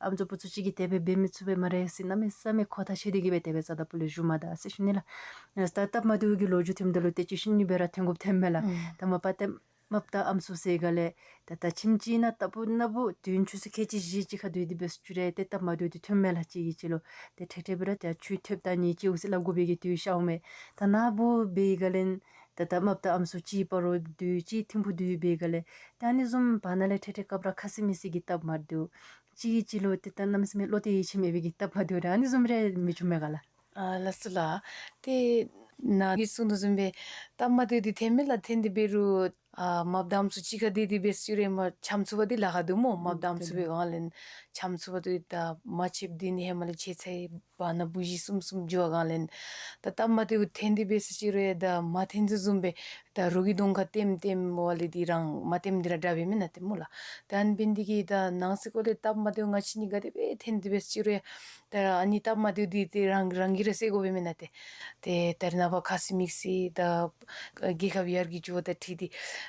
ཨམ་སྲུ་བུ་ཚུ་ཅིག་གིས་དེ་སྦེ་འབད་མི་ཚུགས་པས་སྨ་རེ་ཟེར་གནམ་མེད་ས་མེད་ཁོ་ཐག་ཆོད་དེ་གི་སྦེ་དེ་སྦེ་རྩ་དང་སྤུ་ལས་བཞུགས་མ་ད་ཟེར་ཞུ་ནི་ལགས། ད་སྟབས་མ་བདེཝ་གི་ལོ་རྒྱུས་ཐོནམ་ད་ལུ་ཏེ་ཅིག་ཤུལ་ནི་སྦེ་ར་ཐོན་དགོཔ་ཐོནམ་མས་ལགས། ད་མ་པ་ཏེ་རྨགཔ་དང་ཨམ་སྲུ་ཟེར་སྒང་ལས་ད་ད་ཁྱིམ་ཅིག་ནང་ལྟ་བུ་ན་བུ་དུས་ཡུན་ཆུ་ཚོད་ཁལ་གཅིག་བཞི་ཅིག་ཁར་སྡོད་དེ་འབད་ཟེར་ཅི་རུང་ཏེ་སྟབས་མ་བདེཝ་འདི་ཐོནམ་མས་ལགས། གཅིག་གིས་གཅིག་ལུ་ཏེ་ཐད་ཐད་སྦེ་ར་ཏེ་ཆུ་ཐོབ་ད་ནི་ཅིག་འོང་ཟེར་སླབ་དགོ་པའི་གི་དུས་ཤརཝ་མས། ད་ན་བུ་འབད་སྒང་ལས་ད་ད་རྨགཔ་དང་ཨམ་སྲུ་གཅིག་སྤ་རོ་སྡོད་གཅིག་ཐིམ་ཕུག་སྡོད་པའི་སྒང་ལས་ཏེ་ཨ་ནི་བཟུམ་བར་ན་ལས་ཐད་ཐད་སྐབས་ར་ཁ་སི་མི་སི་གི་སྟབས་མ་བདེཝ་གཅིག་གིས་གཅིག་ལུ་ཏེ་ད་གནམ་མེད་ས་མེད་བློ་གཏད་ཡིད་ཆེས་མེད་པའི་གི་སྟབས་མ་བདེཝ་ར་ཨ་ནི་བཟུམ་རེ་མི་བྱུང་མས་ག་ལགས། ཨ་ལགས་སོ་ལགས། ཏེ་ནཱ་གིས་གསུངས་དོ་བཟུམ་སྦེ་སྟབས་མ་བདེཝ་འདི་ཐོནམ་མས་ལགས། ཐོན་ཏེ་འབད་རུང་ཨ་རྨགཔ་དང་ཨམ་སྲུ་གཅིག་ཁར་སྡོད་དེ་འབད་ཟེར་ཅི་རུང་མ་འཆམ་ཚུགས་པ་འདི་ལཱ་ཁག་འདུག་སྨོ། རྨགཔ་དང་ཨམ་སྲུ་འབད་སྒང་ལས་འཆམ་ཚུགས་པ་འདི་ད་མ་འཆམཔ་འདི་ནི་ཧེ་མ་ལས་ཆེ་ཚད་བར་ན་བུ་གཞི་གསུམ་གསུམ་འགྱོ་བའི་སྒང་ལས་ད་སྟབས་མ་བདེཝ་ཐོན་ཏེ་འབད་ཟེར་ཅི་རུང་ད་མ་ཐོན་དོ་བཟུམ་སྦེ་ད་རོགས་ཀྱི་གདོང་ཁར་ལྟེམ་ལྟེམ་འབད་ལས་འདི་རང་མ་ཐོནམ་འདི་ར་དྲག་པས་མེན་ན་ཏེ་སྨོ་ལགས། ད་ཨ་ནི་འབད་ནི་དེ་གིས་ད་ནང་སེམས་ཁ་ལས་སྟབས་མ་བདེཝ་ང་བཅས་གཉིས་ག་དེ་སྦེ་ཐོན་ཏེ་འབད་ཟེར་ཅི་རུང་ད་ཨ་ནི་སྟབས་མ་བདེཝ་འདི་ཏེ་རང་རང་གིས་ར་སེལ་དགོ་པས་མེན་ན་ཏེ། ཏེ་ད་རེས་ནངས་པ་ཁ་སི་མིག་སི་དང་རྒྱལ་ཁབ་ཡར་རྒྱས་འགྱོཝ་དང་འཁྲིལ་ཏེ་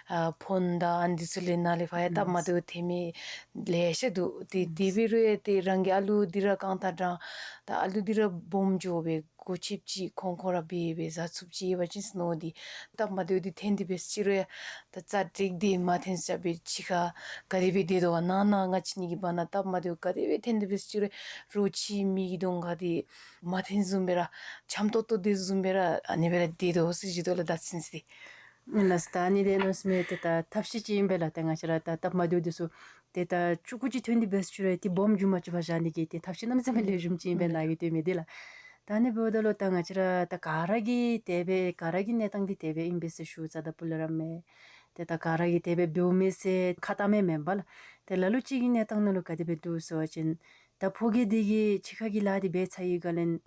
ཨ་ཕོན་དང་ཨ་ནི་འདི་ཚུ་ལས་ནཱ་ལས་ཕར་ཡང་སྟབས་མ་བདེཝ་ཐོན་མི་ལེ་ཤ་འདུག། ཏེ་དེ་འབད་རུང་ཡང་ཏེ་རང་གི་ཨ་ལུ་འདི་ར་རྐང་ཐང་དྲང་ད་ཨ་ལུ་འདི་ར་སྦོམ་འགྱོ་སྦེ་སྒོ་ཕྱེཝ་ཅིག་ཁོང་ཁོང་ར་འབད་སྦེ་བཟའ་ཚུགསཔ་ཅིག་ཡོད་པ་ཅིན་ཟེར་མནོ་སྟེ་སྟབས་མ་བདེཝ་འདི་ཐོན་ཏེ་འབད་ཟེར་ཅི་རུང་ད་ཙ་དྲག་སྟེ་མ་ཐོན་ཟེར་སྦེ་ཕྱི་ཁར་ག་དེ་སྦེ་སྡོད་དོ་བ་ནང་ན་ང་བཅས་གཉིས་ཀྱི་བར་ན་སྟབས་མ་བདེཝ་ག་དེ་སྦེ་ཐོན་ཏེ་འབད་ཟེར་ཅི་རུང་རོགས་ཕྱི་མི་གི་གདོང་ཁར་འདི་མ་ཐོན་བཟུམ་སྦེ་ར་འཆམ་ཏོག་ཏོ་སྡོད་བཟུམ་སྦེ་ར་ཨ་ནི་སྦེ་ར་སྡོད་དོ་ཟེར་ཞུ་དོ་ལགས། ད་ཚུན་ཚོད་ལགས་ད་ཨ་ནི་འདི་གནམ་མེད་ས་མེད་ཏེ་ད་ཐབས་ཤེས་ཅིག་ཨིན་པས་ལགས། ཏེ་ང་བཅས་ར་ད་སྟབས་མ་བདེཝ་འདི་ཚུ་ཏེ་ད་ཆུང་ཀུ་ཅིག་ཐོན་ཏེ་འབད་ཟེར་ཅི་རུང་ཏེ་སྦོམ་འགྱོ་མ་བཅུག་པར་བཞག་ནི་གི་ཏེ་ཐབས་ཤེས་གནམ་མེད་ས་མེད་ལེགས་ཤོམ་ཅིག་ཨིན་པས་ནཱ་གིས་སྟོན་མི་འདི་ལགས། ད་ཨ་ནི་འབདཝ་ད་ལུ་ད་ང་བཅས་ར་ད་ག་ར་གི་དེ་སྦེ་ག་ར་གི་གནས་སྟངས་འདི་དེ་སྦེ་ཨིན་པས་ཟེར་ཞུ་རྩ་དང་སྤུ་ལས་ར་མེད། ཏེ་ད་ག་ར་གིས་དེ་སྦེ་འབདཝ་མས་ཟེར་ཁ་བཏངམ་མེན་པས་ལགས། ཏེ་ལ་ལུ་ཅིག་གི་གནས་སྟངས་ནང་ལུ་ག་དེ་སྦེ་འདུག་ཟེར་བ་ཅིན་ད་ཕོ་རྒྱས་འདི་གིས་ཕྱི་ཁ་གི་ལཱ་འདི་འབད་ཚར་བའི་སྒང་ལས་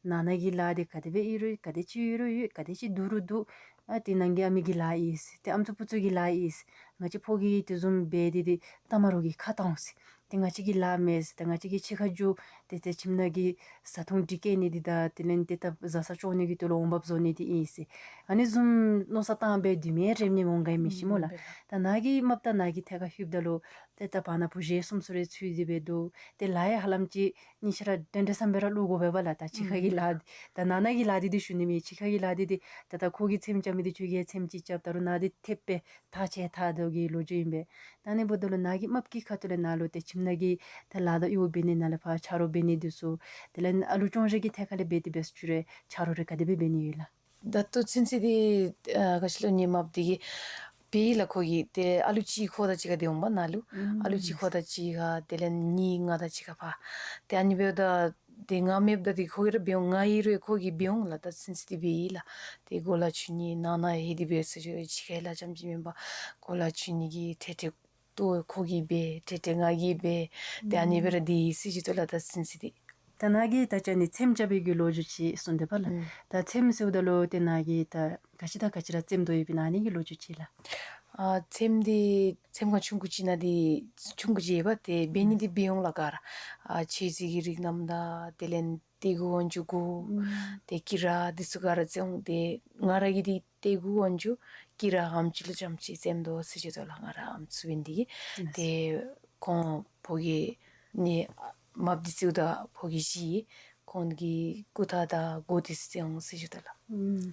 ནང་ན་གི་ལཱ་འདི་ག་དེ་སྦེ་ཨིན་རུང་ག་དེ་ཅིག་ཡོད་རུང་ཡོད་ག་དེ་ཅིག་འདུག་རུང་འདུག། ཨ་ཏེ་ནང་གི་ཨ་མི་གི་ལཱ་ཨིན། ཏེ་ཨམ་སྲུ་བུ་སྲུ་གི་ལཱ་ཨིན། ང་བཅས་ཕོ་རྒྱས་དེ་བཟུམ་འབད་དེ་འདི་ལྟ་མ་རོགས་ཀྱིས་ཁ་བཏང་འོང་ཟེར། ཏེ་ང་བཅས་ཀྱི་ལཱ་མེན་ཟེར། ད་ང་བཅས་ཀྱིས་ཕྱི་ཁར་འགྱོ་སྟེ་ཏེ་ཁྱིམ་ནང་གི་བཟའ་འཐུང་འདི་བསྐྱལ་ནི་འདི་དང་དེ་ལས་ཏེ་ད་བཟའ་ཚང་བཅོ་ནི་གི་དོན་ལུ་འོང་འབབ་བཟོ་ནི་འདི་ཨིན་ཟེར། ཨ་ནི་བཟུམ་མནོ་བསམ་བཏང་སྦེ་དེ་མེན་རེ་ནི་འོང་ག་ཨིན་མས་ཤིག་སྨོ་ལགས། ཨུམ་ད་ནཱ་གི་རྨགཔ་དང་ནཱ་གི་ཐད་ཁར་ལྷོདཔ་ད་ལུ་ཏེ་ད་བར་ན་བུ་གཞི་གསུམ་ཚུ་རེ་ཚུད་དེ་སྦེ་འདུག། ཏེ་ལཱ་ཡང་ཧ་ལམ་ཅིག་གཉིས་ཆ་ར་འདྲན་འདྲ་བསམ་སྦེ་ར་བླུག་དགོ་པས་ལགས། ད་ཕྱི་ཁ་གི་ལཱ་འདི་ད་ནང་ན་གི་ལཱ་འདི་འདི་ཞུ་ནི་མེན། ཕྱི་ཁ་གི་ལཱ་འདི་འདི་ད་ད་ཁོ་གིས་ཚེམ་རྐྱབ་མི་འདི་ཁྱོད་ཀྱིས་ཚེམ་ཅིག་རྐྱབ། ད་རུང་ནཱ་འདི་ཐེབས་སྦེ་ཐག་བཅད་ད་དོ་གི་ལོ་རྒྱུས་ཨིན་པས། ད་ཨ་ནི་འབདཝ་ད་ལུ་ནཱ་གི་རྨགཔ་གི་ཁ་ཐུག་ལས་ནཱ་ལུ་ཏེ་ཁྱིམ་ནང་གི་ད་ལཱ་དང་གཡོག་འབད་ནི་ནང་ལས་ཕར་ཆ་རོགས་འབད་ནི་འདི་ཚུ་དེ་ལས་ཨ་ལུ་སྐྱོང་བཞག་གི་ཐད་ཁ་ལས་འབད་དེ་འབད་ཚུགས་རུང་ཆ་རོགས་རེ་ག་དེ་སྦེ་འབད་ནི་ཡོད་ལགས། ད་ལྟོ་ཚུན་ཚོད་འདི་ཨ་ག་ཅི་ལོ་ངེའི་རྨགཔ་འདི་གིས་འབད་ཡི་ལགས། ཁོ་གིས་ཏེ་ཨ་ལུ་གཅིག་ཁོ་དང་གཅིག་ཁར་སྡོད་འོང་པས་ནཱ་ལུ། ཨུམ་ཨ་ལུ་གཅིག་ཁོ་དང་གཅིག་ཁར་དེ་ལས་གཉིས་ང་དང་གཅིག་ཁར་ཕར། ཏེ་ཨ་ནི་འབདཝ་ད་ཏེ་ང་མེདཔ་ད་འདི་ཁོ་གིས་ར་འབད་འོང་། ང་ཡོད་རུང་ཁོ་གིས་འབད་འོང་ལགས། ད་ཚུན་ཚོད་འདི་འབད་ཡི་ལགས། ཏེ་གོ་ལ་འཁྱུ་ནི་ནང་ན་ལྷོད་དེ་འབད་ཟེར་ཞུ་ཕྱི་ཁའི་ལཱ་རྐྱངམ་ཅིག་མེན་པར་གོ་ལ་འཁྱུ་ནི་གི་ཏེ་ཏེ་ཏོ་ཁོ་གིས་འབད། ཏེ་ཏེ་ང་གིས་འབད། ཏེ་ཨ་ནི་སྦེ་ར་སྡོད་ཡི་ཟེར་ཞུ་དོ་ལགས། ད་ཚུན་ཚོད་འདི། ད་ནཱ་གིས་ད་ཅི་ཨ་ནི་ཚེམ་རྐྱབ་པའི་གི་ལོ་རྒྱུས་ཅིག་གསུངས་དེས་པ་ལགས། ཨུམ་ད་ཚེམ་ཟེརཝ་ད་ལུ་ཏེ་ནཱ་གིས་ད་ག་ཅི་དང་ག་ཅི་ར་བཙེམ་དོ་ཡོདཔ་ཨིན་ན་ཨ་ནི་གི་ལོ་རྒྱུས་ཅིག་ལགས། ཨ་ཚེམ་འདི་ཚེམ་ཁང་ཆུང་ཀུ་ཅིག་ནང་འདི་ཆུང་ཀུ་ཅིག་ཡོད་པས། ཏེ་འབད་ནི་འདི་འབད་འོང་ལགས་ག་ར། ཨ་མཆོད་རྫས་ཀྱི་རིགས་རྣམས་དང་དེ་ལས་ཏེ་གུ་འོག་འཇུག་གུ་ཨུམ་ཏེ་དཀྱི་ར་འདི་ཚུ་ག་ར་བཙེམ་འོང་། ཏེ་ང་ར་གིས་འདི་ཏེ་གུ་འོག་འཇུག་དཀྱི་ར་ཨམ་ཅིག་ལུ་རྐྱངམ་ཅིག་བཙེམ་དོ་ཟེར་ཞུ་དོ་ལགས། ང་ར་ཨམ་སྲུ་འབད་ནི་འདི་གིས། ཨིན། ཏེ་ཁོང་ཕོ་རྒྱས་ནི་རྨགཔ་འདི་གཙོ་བོ་དང་ཕོ་རྒྱས་བཞི་ཁོང་གི་རྐུ་ཐག་དང་གོ་འདི་ཚུ་བཙེམ་འོང་ཟེར་ཞུ་དོ་ལགས། ཨུམ་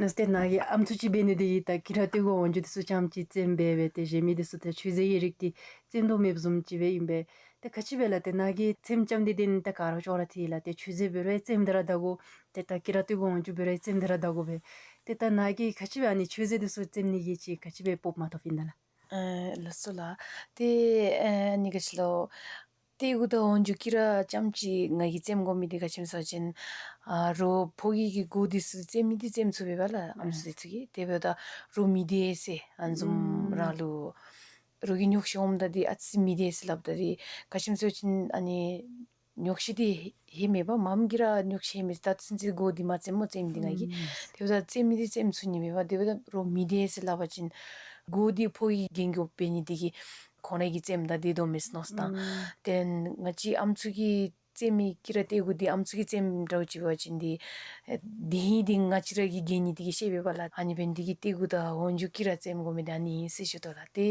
ནཱ་ཏེ་ནཱ་གིས་ཨམ་སྲུ་ཅིག་འབད་ནི་འདི་གིས་ད་དཀྱི་ར་ཏེ་གུ་འོག་འཇུག་འདི་ཚུ་རྐྱངམ་ཅིག་བཙེམ་སྦེ་སྦེ་ཏེ་གཞན་མི་འདི་ཚུ་ཏེ་མཆོད་རྫས་ཀྱི་རིགས་འདི་བཙེམ་དོ་མེདཔ་བཟུམ་ཅིག་སྦེ་ཨིན་པས། ཏེ་ག་ཅི་སྦེ་ལགས། ཏེ་ནཱ་གིས་ཚེམ་རྐྱབ་ནི་འདི་ཏེ་ག་ར་ཅོག་ར་འཐད་ལགས། ཏེ་མཆོད་རྫས་འབད་རུང་བཙེམ་སྟེ་ར་བདའ་དགོ། ཏེ་ད་དཀྱི་ར་ཏེ་གུ་འོག་འཇུག་འབད་རུང་བཙེམ་སྟེ་ར་བདའ་དགོ་པས། ཏེ་ད་ནཱ་གིས་ག་ཅི་སྦེ་ཨ་ནི་མཆོད་རྫས་འདི་ཚུ་བཙེམ་ནི་གི་ཅིག་ག་ཅི་སྦེ་སྤོབས་མ་ཐོབ་ཨིན་ན་ལགས། ཨེ་ལགས་སོ་ལགས། ཏེ་ཨེ་ཨ་ནི་ག་ཅི་ལོ། ཏེ་གུ་དང་འོག་འཇུག་དཀྱི་ར་རྐྱངམ་ཅིག་ང་གིས་བཙེམ་དགོ་མི་འདི་ག་ཅི་སྨོ་ཟེར་བ་ཅིན་ཨ་རོགས་ཕོ་རྒྱས་ཀྱི་གོ་འདི་ཚུ་བཙེམ་མི་འདི་བཙེམ་ཚུགས་པས་ལགས། ཨམ་སྲུ་འདི་ཚུ་གིས། དེ་འབདཝ་ད་རོགས་མི་བདེ་ཟེར་ཨ་ནི་བཟུམ་ཨུམ་རང་ལུ་རོགས་ཀྱིས་ཉོགས་བཤད་འོངམ་ད་འདི་ཨ་ཙི་མི་བདེ་ཟེར་སླབ་ད་འདི་ག་ཅི་སྨོ་ཟེར་བ་ཅིན་ཨ་ནི་ཉོགས་བཤད་འདི་ཧེ་མ་འབད་བ་མངམ་གིས་ར་ཉོགས་བཤད་མས། ད་ཚུན་ཚོད་གོ་འདི་མ་བཙེམ་སྨོ། བཙེམ་འདི་ང་གིས། ཨུམ་དེ་འབདཝ་ད་བཙེམ་མི་འདི་བཙེམ་ཚུགས་ནི་མས་པ། དེ་འབདཝ་ད་རོགས་མི་བདེ་ཟེར་སླབ་པ་ཅིན་གོ་འདི་ཕོ་རྒྱས་ཀྱིས་འགན་ཁུར་འབད་ནི་འདི་གིས་ཁོང་ར་གིས་བཙེམ་ད་བདེ་དོ་མས་ཟེར་མནོ་བསམ་བཏང་། ཨུམ་ཏེ་ང་བཅས་ཨམ་སྲུ་གིས་བཙེམ་མི་དཀྱི་ར་ཏེ་གུ་འདི་ཨམ་སྲུ་གིས་བཙེམ་འདྲཝ་ཅིག་འབད་བ་ཅིན་འདི་ཨེ་འདི་ཧིང་འདི་ང་བཅས་ར་གི་གྱོན་ནི་འདི་གིས་ཤེས་པས་པ་ལགས། ཨ་ནི་འབད་ནི་འདི་གིས་ཏེ་གུ་དང་འོག་འཇུག་དཀྱི་ར་བཙེམ་དགོ་མི་འདི་ཨ་ནི་ཨིན་ཟེར་ཞུ་དོ་ལགས། ཏེ་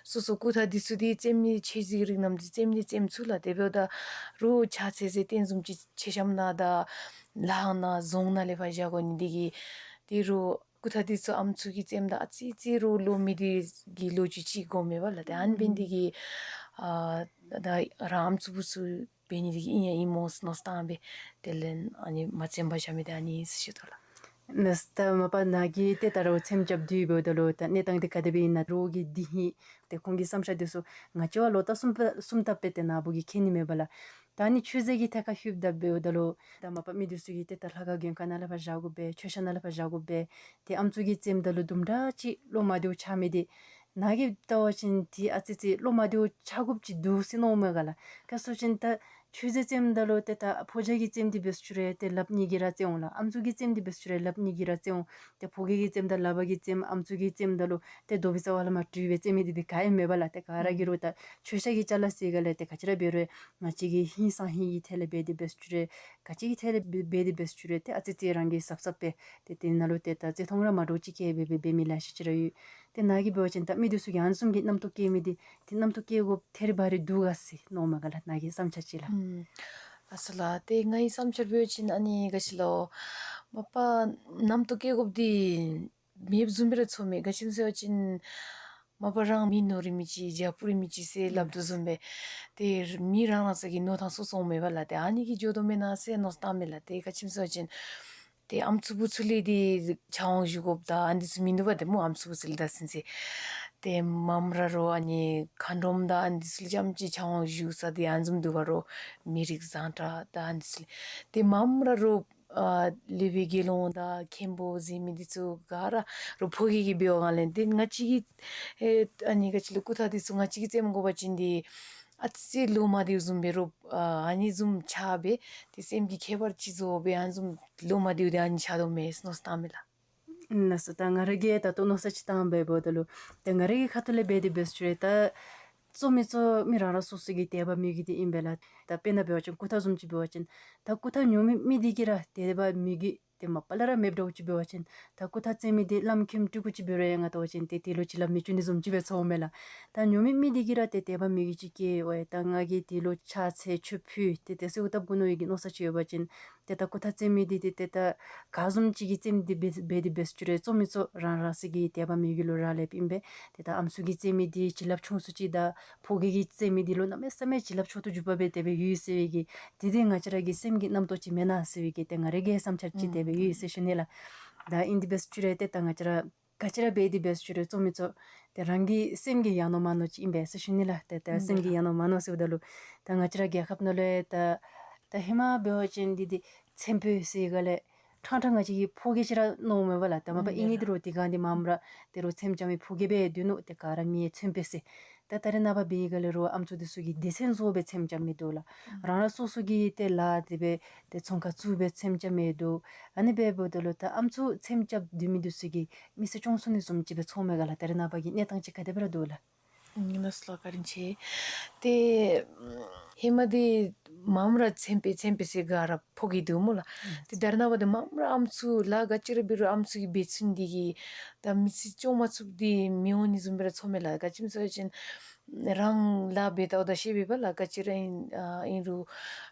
སོ་སོ་རྐུ་ཐག་འདི་ཚུ་འདི་བཙེམ་ནི་མཆོད་རྫས་རིགས་རྣམས་འདི་བཙེམ་ནི་བཙེམ་ཚུགས་ལགས། དེ་འབདཝ་ད་རོགས་ཕྱག་འཚལ་ས་རྟེན་བཟུམ་ཅིག་མཆོད་བཤམ་ནང་དང་ལྷ་ཁང་ནང་རྫོང་ནང་ལས་ཕར་བཞག་དགོ་ནི་འདི་གིས་ཏེ་རོགས་རྐུ་ཐག་འདི་ཚུ་ཨམ་སྲུ་གིས་བཙེམ་ད་ཨ་ཙི་ཙི་རོགས་ལོག་མི་འདི་གི་ལོ་རྒྱུས་ཅིག་གོ་མས་པ་ལགས། ཏེ་ཨ་ནི་འབད་ནི་འདི་གིས་ཨ་ད་རང་ཨམ་སྲུ་བུ་སྲུ་འབད་ནི་འདི་གིས་ཨིན་ཡང་ཨིན་སྨོ་ཟེར་མནོ་བསམ་བཏང་སྦེ་དེ་ལས་ཨ་ནི་མ་བཙེམ་པར་བཞག་མི་འདི་ཨ་ནི་ཨིན་ཟེར་ཞུ་དོ་ལགས། ནཱ་ད་མ་པ་ནཱ་གིས་ཏེ་ད་རོགས་ཚེམ་རྐྱབ་སྡོད་འབདཝ་ད་ལུ་ད་གནས་སྟངས་འདི་ག་དེ་སྦེ་ཨིན་ན། རོགས་ཀྱི་འདི་ཧིང་ཏེ་ཁོང་གི་བསམ་འཆར་འདི་ཚུ་ང་བཅས་བ་ལོག་ལྟ་གསུམ་པ་གསུམ་ལྟ་སྦེ་ཏེ་ནཱ་བུ་གིས་མཁྱེན་ནི་མས་པ་ལགས། ད་ཨ་ནི་མཆོད་རྫས་ཀྱི་ཐད་ཁར་ལྷོདཔ་ད་འབདཝ་ད་ལུ་ད་མ་པ་མི་འདི་ཚུ་གིས་ཏེ་ད་ལྷ་ཁང་མགོན་ཁང་ནང་ལས་ཕར་བཞག་དགོ་པས། མཆོད་བཤམ་ནང་ལས་ཕར་བཞག་དགོ་པས། ཏེ་ཨམ་སྲུ་གིས་བཙེམ་ད་ལུ་དུམ་གྲ་ཅིག་བློ་མ་བདེཝ་ཆགས་མི་འདི་ནཱ་གིས་བལྟ་བ་ཅིན་འདི་ཨ་ཙི་ཙི་བློ་མ་བདེཝ་ཆགས་དགོཔ་ཅིག་འདུག་ཟེར་མནོཝ་མས་ག་ལགས། ག་ཟེར་བ་ཅིན་ད་མཆོད་རྫས་བཙེམ་ད་ལུ་ཏེ་ད་ཕོ་རྒྱས་ཀྱིས་བཙེམ་སྟེ་འབད་ཚུགས་རུང་ཏེ་ལགཔ་གཉིས་ཀྱིས་ར་བཙེམ་འོང་ལགས། ཨམ་སྲུ་གིས་བཙེམ་སྟེ་འབད་ཚུགས་རུང་ལགཔ་གཉིས་ཀྱིས་ར་བཙེམ་འོང་། ཏེ་ཕོ་རྒྱས་ཀྱིས་བཙེམ་དང་ལག་པ་གིས་བཙེམ་ཨམ་སྲུ་གིས་བཙེམ་ད་ལུ་ཏེ་རྡོ་སྦིས་རྩ་བ་ལས་མར་དྲུད་སྦེ་བཙེམ་མི་འདི་འདི་ག་ཡང་མེད་པ་ལགས། ཏེ་ག་ར་གིས་ར་ད་མཆོད་བཤམ་གྱི་ཅ་ལ་ཟེར་ག་ལས་ཏེ་ག་ཅི་ར་འབད་རུང་ང་བཅས་ཀྱི་ཧིང་སངས་ཧིང་གི་ཐད་ལས་འབད་དེ་འབད་ཚུགས་རུང་ག་ཅི་གི་ཐད་ལས་འབད་འབད་དེ་འབད་ཚུགས་རུང་ཏེ་ཨ་ཙི་ཙི་རང་གིས་གཟབ་གཟབ་སྦེ་ཏེ་དེ་ནང་ལུ་ཏེ་ད་བརྩི་མཐོང་ར་མ་འདྲཝ་ཅིག་བསྐྱེད་སྦེ་འབད་འབད་མི་ལེ་ཤ་ཅིག་ར་ཡོད། ཏེ་ནཱ་གིས་འབད་བ་ཅིན་ད་མི་འདི་ཚུ་གིས་ཨ་ནི་བཟུམ་གྱི་རྣམ་རྟོག་བསྐྱེད་མི་འདི་ཏེ་རྣམ་རྟོག་བསྐྱེད་དགོཔ་ཐད་རི་བ་རི་འདུག་ག་ཟེར་མནོཝ་མས་ག་ལགས། ནཱ་གི་བསམ་འཆར་ཅིག་ལགས། ཨུམ་ལགས་སོ་ལགས། ཏེ་ངེའི་བསམ་འཆར་འབད་བ་ཅིན་ཨ་ནི་ག་ཅི་ལོ། མ་པ་རྣམ་རྟོག་བསྐྱེད་དགོཔ་འདི་མེདཔ་བཟུམ་སྦེ་ར་ཚོར་མས། ག་ཅི་སྨོ་ཟེར་བ་ཅིན་མ་པ་རང་མི་ནོར་རི་མི་ཅིག་རྒྱ་སྤུ་རི་མི་ཅིག་ཟེར་སླབ་དོ་བཟུམ་སྦེ་ཏེ་མི་རང་རང་སོ་གི་མནོ་ཐངས་སོ་སོ་འོང་མས་པ་ལགས། ཏེ་ཨ་ནི་གིས་འགྱོ་དོ་མེན་ན་ཟེར་མནོ་བསམ་བཏངམ་མས་ལགས། ཏེ་ག་ཅི་སྨོ་ཟེར་བ་ཅིན་ཏེ་ཨམ་སྲུ་བུ་སྲུ་ལས་འདི་ཕྱག་དབང་ཞུ་དགོཔ་དང་ཨ་ནི་འདི་ཚུ་མིན་འདུག་པ། ཏེ་སྨོ་ཨམ་སྲུ་བུ་སྲུ་ལས་ད་ཟེར་ཟེར། ཏེ་མངམ་ར་རོགས་ཨ་ནི་མཁའ་འགྲོམ་དང་ཨ་ནི་འདི་ཚུ་ལས་རྐྱངམ་ཅིག་ཕྱག་དབང་ཞུ་ས་འདི་ཨ་ནི་བཟུམ་འདུག་པ། རོགས་མི་རིགས་བཟང་དྲགས་དང་ཨ་ནི་འདི་ཚུ་ལས། ཏེ་མངམ་ར་རོགས་ ཨ་ལུས་པའི་དགེ་སློང་དང་མཁན་པོ་ཟེར་མི་འདི་ཚུ་ག་ར་རོགས་ཕོ་རྒྱས་ཀྱིས་འབད་བའི་སྒང་ལས་ཏེ་ང་བཅས་ཀྱི་ཨེ་ཨ་ནི་ག་ཅི་ལོ་སྐུ་ཐག་འདི་ཚུ་ང་བཅས་ཀྱིས་བཙེམ་དགོ་པ་ཅིན་འདི་ཨ་ཙི་ལོ་མ་བདེཝ་བཟུམ་སྦེ་རོགས་ཨ་ཨ་ནི་བཟུམ་ཆགས་སྦེ་ཏེ་སེམས་ཀྱི་ཁྱད་པར་ཅིག་བཟོ་སྦེ་ཨ་ནི་བཟུམ་ལོ་མ་བདེཝ་འདི་ཨ་ནི་ཆགས་དོ་མས་ཟེར་མནོ་བསམ་བཏངམ་མས་ལགས། ལགས་སོ། ད་ང་ར་གིས་ད་ལྟོ་མནོ་བསམ་ཅིག་བཏངམ་འབདཝ་ད་ལུ་ཏེ་ང་ར་གི་ཁ་ཐུག་ལས་འབད་དེ་འབད་ཟེར་ད་གཙོ་མི་གཙོ་མི་རང་རང་སོ་སོ་གི་དད་པ་མོས་གུས་འདི་ཨིན་པས་ལགས། ད་དཔེར་ན་འབད་བ་ཅིན་སྐུ་ཐག་བཟུམ་ཅིག་འབད་བ་ཅིན་ད་སྐུ་ཐག་ཉོ་མི་མི་འདི་གིས་ར་དད་པ་མོས་གུས་འདི་མ་པ་ལས་ར་མེདཔ་འདྲཝ་ཅིག་འབད་བ་ཅིན་ད་སྐུ་ཐག་བཙེམ་མི་འདི་བླམ་མཁནམ་སྤྲུལ་སྐུ་ཅིག་འབད་རུང་ཡང་ང་བལྟ་བ་ཅིན་ཏེ་དེ་ལུ་བྱིན་རླབས་མི་བྱུང་ནི་བཟུམ་ཅིག་སྦེ་ཚོརཝ་མས་ལགས། ད་ཉོ་མི་མི་འདི་གིས་ར་ཏེ་དད་པ་མོས་གུས་ཅིག་སྐྱེས་འོ་ད་ང་གིས་དེ་ལུ་ཕྱག་འཚལ་མཆོད་ཕུལ་ཏེ་དེ་ཚུ་འུ་ཐབ་གུ་ནོ་ཡི་གི་མནོ་བསམ་ཅིག་ཡོད་པ་ཅིན་ཏེ་ད་སྐུ་ཐག་བཙེམ་མི་འདི་ཏེ་ཏེ་ད་ག་བཟུམ་ཅིག་གིས་བཙེམ་སྟེ་འབད་འབད་དེ་འབད་ཟེར་རུང་གཙོ་མི་གཙོ་རང་རང་སོ་གི་དད་པ་མོས་གུས་ལུ་རག་ལསཔ་ཨིན་པས། ཏེ་ད་ཨམ་སྲུ་གིས་བཙེམ་མི་འདི་བྱིན་རླབས་ཆུང་སུ་ཅིག་དང་ཕོ་རྒྱས་ཀྱིས་བཙེམ་མི་འདི་ལུ་གནམ་མེད་ས་མེད་བྱིན་རླབས་མཆོག་ཏུ་གྱུར་པ་སྦེ་དེ་སྦེ་ཡོད་ཟེར་བའི་གི་དེ་འདི་ང་བཅས་ར་གི་སེམས་ཀྱི་རྣམ་རྟོག་ཅིག་མེན་ན་ཟེར་བའི་གི་ཏེ་ང་ར་གི་བསམ་འཆར་ཅིག་དེ་སྦེ་ཡོད་ཟེར་ཞུ་ནི་ལགས། ད་ཨིན་དེ་འབད་ཟེར་རུང་ཏེ་ད་ང་བཅས་ར་ག་ཅི་ར་འབད་དེ་འབད་ཟེར་རུང་གཙོ་མི་གཙོ་ཏེ་རང་གི་སེམས་ཀྱི་ཡང་ནོར་མ་ནོར་ཅིག་ཨིན་པས་ཟེར་ཞུ་ནི་ལགས། ཏེ་ཏེ་སེམས་ཀྱི་ཡང་ནོར་མ་ནོར་ཟེརཝ་ད་ལུ་ད་ང་བཅས་ར་རྒྱལ་ཁབ་ནང་ལུ་ད་ད་ཧེ་མ་འབད་བ་ཅིན་འདི་འདི་མཚན་དཔེ་ཟེར་ག་ལས་ཕྲང་ཕྲང་ང་བཅས་ཀྱིས་ཕོ་རྒྱས་ཅིག་ར་མནོཝ་མས་པ་ལགས། ད་མ་པ་ཨིན་ནི་འདི་རུང་དེ་སྒང་འདི་མངམ་ར་དེ་རུང་མཚམས་བཅད་མི་ཕོ་རྒྱས་སྦེ་སྡོད་ནུག། ཏེ་ག་ར་མི་ཡང་མཚན་དཔེ་ཟེར། ད་ད་རེས་ནངས་པ་འབད་བའི་སྒང་ལས་རུང་ཨམ་སྲུ་འདི་ཚུ་གིས་སྡེ་ཚན་བཟོ་སྦེ་མཚམས་བཅད་མི་འདུག་ལགས། རང་རང་སོ་སོ་གི་ཏེ་ལཱ་དེ་སྦེ་ཏེ་ཚོང་ཁང་བཙུགས་སྦེ་མཚམས་བཅད་མི་འདུག། ཨ་ནི་འབདཝ་ད་ལུ་ད་ཨམ་སྲུ་མཚམས་བཅད་སྡོད་མི་འདི་ཚུ་གིས་མི་ཚེ་སྐྱོང་ཚུགས་ནི་བཟུམ་ཅིག་སྦེ་ཚོརཝ་མས་ག་ལགས། ད་རེས་ནངས་པ་གི་གནས་སྟངས་ཅིག་ག་དེ་སྦེ་ར་འདུག་ལགས། ཨིན་ལགས་སོ་ལགས། བཀའ་དྲིན་ཆེ། ཏེ་ཧེ་མ་འདི་མངམ་ར་མཚན་དཔེ་མཚན་དཔེ་ཟེར་ག་ར་ཕོ་རྒྱས་འདུག་སྨོ་ལགས། ཏེ་ད་རེས་ནངས་པ་འདི་མངམ་ར་ཨམ་སྲུ་ལཱ་ག་ཅི་ར་འབད་རུང་ཨམ་སྲུ་གིས་འབད་ཚུགས་ནི་འདི་གིས་ད་མི་ཚེ་སྐྱོང་མ་ཚུགསཔ་འདི་མི་འོང་ནི་བཟུམ་སྦེ་ར་ཚོརཝ་མས་ལགས། ག་ཅི་སྨོ་ཟེར་བ་ཅིན་རང་ལཱ་འབད་དོ་ད་ཤེས་པས་པ་ལགས། ག་ཅི་ར་ཨིན་ཨ་ཨིན་རུང་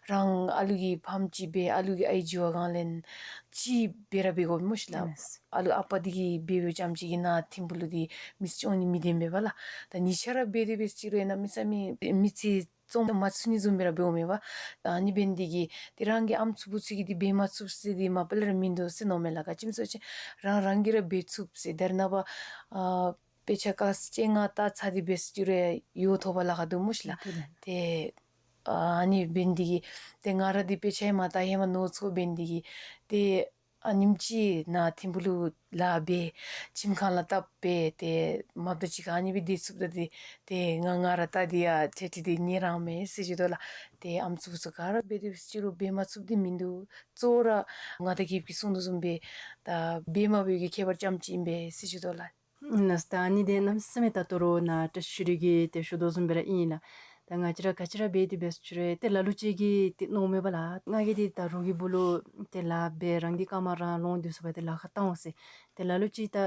རང་ཨ་ལུ་གི་ཕམ་ཅིག་འབད་ཨ་ལུ་གི་ཨའི་འགྱོ་བའི་སྒང་ལས་ཅིག་འབད་ར་འབད་དགོ་སྨོ་ཤིག་ལགས། ཨ་ལུ་ཨ་པ་འདི་གིས་འབད་འབདཝ་ཙམ་ཅིག་གིས་ནཱ་ཐིམ་ཕུག་ལུ་འདི་མི་ཚེ་སྐྱོང་ནི་མི་བདེན་པས་པ་ལགས། ད་གཉིས་ཆ་ར་འབད་དེ་འབད་ཟེར་རུང་གནམ་མེད་ས་མེད་མི་ཚེ་སྐྱོང་མ་ཚུགས་ནི་བཟུམ་སྦེ་ར་འབདཝ་མས་པ། ཨ་ནི་འབད་ནི་འདི་གིས་ཏེ་རང་གི་ཨམ་སྲུ་བུ་ཚུ་གིས་འདི་འབད་མ་ཚུགས་ཟེར་འདི་མ་པ་ལས་ར་མིན་འདུག་ཟེར་མནོཝ་མས་ལགས། ག་ཅི་སྨོ་ཟེར་བ་ཅིན་རང་རང་གིས་ར་འབད་ཚུགས་ཟེར་ད་རེས་ནངས་པ་ཨ་དཔེ་ཆ་ཀླཱས་བཅོ་ལྔ་བལྟ་ཚར་ཏེ་འབད་ཟེར་རུང་ཡོད་ཐོག་པ་ལཱ་ཁག་འདུག་སྨོ་ཤིག་ལགས། ཏེ་ཨ་ནི་འབད་ནི་འདི་གིས་ཏེ་ང་ར་འདི་དཔེ་ཆ་ཡང་མ་བལྟ་ཧེ་མ་ནོར་སོང་འབད་ནི་འདི་གིས་ཏེ་ཨ་ཉིནམ་ཅིག་ནཱ་ཐིམ་ཕུག་ལུ་ལཱ་འབད་ཁྱིམ་ཁང་ལཱ་བལྟ་སྦེ་ཏེ་མ་བལྟ་ཅིག་ཁར་ཨ་ནི་སྦེ་སྡོད་ཚུགསཔ་ད་འདི་ཏེ་ང་ང་ར་བལྟ་སྟེ་ཡང་ཁྲལ་ཁྲལ་འདི་ཉན་རང་མས་ཟེར་ཞུ་དོ་ལགས། ཏེ་ཨམ་སྲུ་ཚུ་ག་ར་འབད་དེ་འབད་ཟེར་རུང་འབད་མ་ཚུགསཔ་འདི་མིན་འདུག། གཙོ་བོ་ར་ང་དང་རྒྱལཔོ་གིས་གསུངས་དོ་བཟུམ་སྦེ་ད་འབད་མ་འབདཝ་གི་ཁྱད་པར་ཙམ་ཅིག་ཨིན་པས་ཟེར་ཞུ་དོ་ལགས། ཨིན་ལགས། ད་ཨ་ནི་འདི་གནམ་མེད་ས་མེད་ད་ལྟོ་ར་ནཱ་བཀྲ་ཤིས་རི་གིས་ཏེ་ཞུ་དོ་བཟུམ་སྦེ་ར་ཨིན་ལགས། ད་ང་བཅས་ར་ག་ཅི་ར་འབད་དེ་འབད་ཟེར་རུང་ཏེ་ལ་ལུ་ཅིག་གིས་ཏེ་མནོཝ་མས་པ་ལགས། ང་གིས་འདི་ད་རོགས་ཀྱི་སྦུག་ལུ་ཏེ་ལཱ་འབད་རང་གི་རྐངམ་རང་ལོང་སྡོད་ཚུགས་པ་ཏེ་ལཱ་ཁག་བཏང་འོང་ཟེར། ཏེ་ལ་ལུ་ཅིག་ད་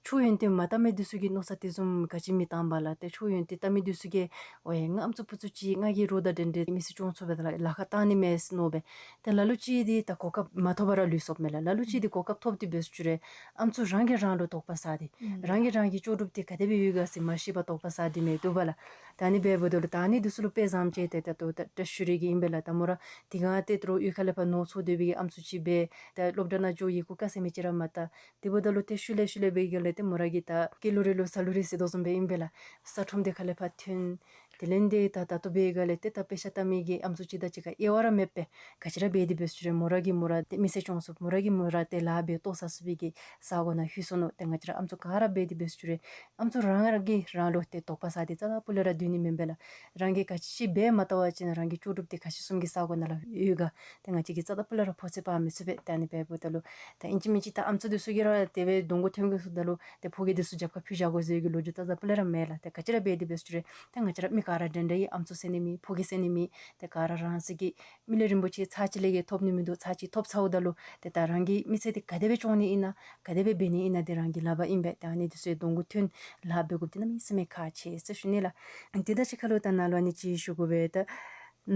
ཆོས་ཡོན་ཏན་མ་བལྟ་མི་འདི་ཚུ་གིས་མནོ་བསམ་དེ་བཟུམ་ག་ཅི་མི་བཏང་པ་ལགས། ཏེ་ཆོས་ཡོན་ཏན་བལྟ་མི་འདི་ཚུ་གིས་འོ་ཡ་ང་ཨམ་སྲུ་བུ་ཚུ་ཅིག་ང་གིས་རོགས་དང་འབྲེལ་འབྲེལ་མི་ཚེ་སྐྱོང་ཚུགས་པའི་ལཱ་ལཱ་ཁག་བཏང་ནི་མས་ཟེར་མནོ་སྦེ། ཏེ་ལ་ལུ་ཅིག་འདི་ད་གོ་སྐབས་མ་ཐོབ་པར་ལུས་སོངམ་མས་ལགས། ལ་ལུ་ཅིག་འདི་གོ་སྐབས་ཐོབ་སྟེ་འབད་ཟེར་རུང་ཨམ་སྲུ་རང་གིས་རང་ལུ་དོགས་པ་ཟ་སྟེ་རང་གིས་རང་གི་ལྕོགས་གྲུབ་འདི་ག་དེ་སྦེ་ཡོད་ག་ཟེར་མ་ཤེས་པར་དོགས་པ་ཟ་སྟེ་མི་འདུག་པ་ལགས། ད་ཨ་ནི་འབདཝ་ད་ལུ་ད་ཨ་ནི་འདི་ཚུ་ལུ་དཔེ་བཟུམ་ཅིག་ཏེ་ད་ལྟོ་ད་བཀྲ་ཤིས་རི་གིས་ཨིན་པས་ལགས། ད་མོ་ར་དེ་སྒང་ཏེ་ད་རོགས་གཡུས་ཁ་ལས་ཕར་ནོར་འཚོ་སྡོད་པའི་ཨམ་སྲུ་ཅིག་འབད་ཏེ་སློབ་གྲྭ་ནང་འགྱོ་ཡི་གུ་དཀའ་ཟེར་མི་ཅིག་ར་མ་བལྟ། དེ་འབདཝ་ད་ལུ་ཏེ་ཤུལ་ལས་ཤུལ་ལས་འབད་བའི་སྒང་ལས་ཏེ་མོ་ར་གིས་ད་སྐྱེས་ལོ་རི་ལོ་ཟ་ལོ་རི་ཟེར་དོ་བཟུམ་སྦེ་ཨིན་པས་ལགས། ས་ཁྲོམ་འདི་ཁ་ལས་ཕར་ཐོན། དེ་ལས་འདི་ད་ད་ལྟོ་འབད་བའི་སྒང་ལས་ཏེ་ད་དཔེ་ཆ་ལྟ་མི་གི་ཨམ་སྲུ་ཅིག་དང་གཅིག་ཁར་དབྱེ་བ་ར་མེད་པར་ག་ཅི་ར་འབད་དེ་འབད་ཟེར་རུང་མོ་ར་གིས་མོ་ར་ཏེ་མི་ཚེ་སྐྱོང་ཚུགས། མོ་ར་གིས་མོ་ར་ཏེ་ལཱ་འབད་ལྟོ་བཟའ་ཚུགས་པའི་གི་ས་གོ་ནང་ལྷོད་སོ་ནུག། ཏེ་ང་བཅས་ར་ཨམ་སྲུ་ག་ར་འབད་དེ་འབད་ཟེར་རུང་ཨམ་སྲུ་རང་རང་གིས་རང་ལུ་ཏེ་དོགས་པ་ཟ་སྟེ་རྩ་དང་སྤུ་ལས་ར་སྡོད་ནི་མེན་པས་ལགས། རང་གིས་ག་ཅི་འབད་མ་བལྟ་བ་ཅིན་རང་གི་ལྕོགས་གྲུབ་འདི་ག་ཅི་བཟུམ་གྱི་ས་གོ་ནང་ལུ་ཡོད་ག། ཏེ་ང་བཅས་ཀྱིས་རྩ་དང་སྤུ་ལས་ར་ཕོ་ཚོད་དཔག་མི་ཚུགས་པས། ཏེ་ཨ་ནི་འབདཝ་ད་ལུ་ད་ཨིན་ཅི་མིན་ཅི་ད་ཨམ་སྲུ་འདི་ཚུ་གིས་ར་དེ་སྦེ་གདོང་གུ་ཐོན་གེ་ཟེརཝ་ད་ལུ་ཏེ་ཕོ་རྒྱས་འདི་ཚུ་རྒྱབ་ཁར་ཕུད་བཞག་དགོ་ཟེར་གྱི་ལོ་རྒྱུས་རྩ་དང་སྤུ་ལས་ར་མེད་ལགས། ཏེ་ག་ཅི་ར་འབད་དེ་འབད་ཟེར་རུང་ཏེ་ང་བཅས་ར་མི་ག་ར་འདྲན་འདྲ་ཨིན། ཨམ་སྲུ་ཟེར་ནི་མེད། ཕོ་རྒྱས་ཟེར་ནི་མེད། ཏེ་ག་ར་རང་སོ་གི་མི་ལུས་རིན་པོ་ཆེ་ཚར་གཅིག་ལས་བརྒལ་ཐོབ་ནི་མིན་འདུག། ཚར་གཅིག་ཐོབ་ཚརཝ་ད་ལུ་ཏེ་ད་རང་གི་མི་ཚེ་འདི་ག་དེ་སྦེ་སྐྱོང་ནི་ཨིན་ན་ག་དེ་སྦེ་འབད་ནི་ཨིན་ན་འདི་རང་གི་ལག་པར་ཨིན་པས། ཏེ་ཨ་ནི་འདི་ཚུ་གདོང་གུ་ཐོན་ལཱ་འབད་དགོཔ་འདི་གནམ་མེད་ས་མེད་ཁག་ཆེ་ཟེར་ཞུ་ནི་ལགས། དེ་དང་གཅིག་ཁར་ལུ་ད་ནཱ་ལུ་ཨ་ནི་ཅིག་ཞུ་དགོ་པས། ད་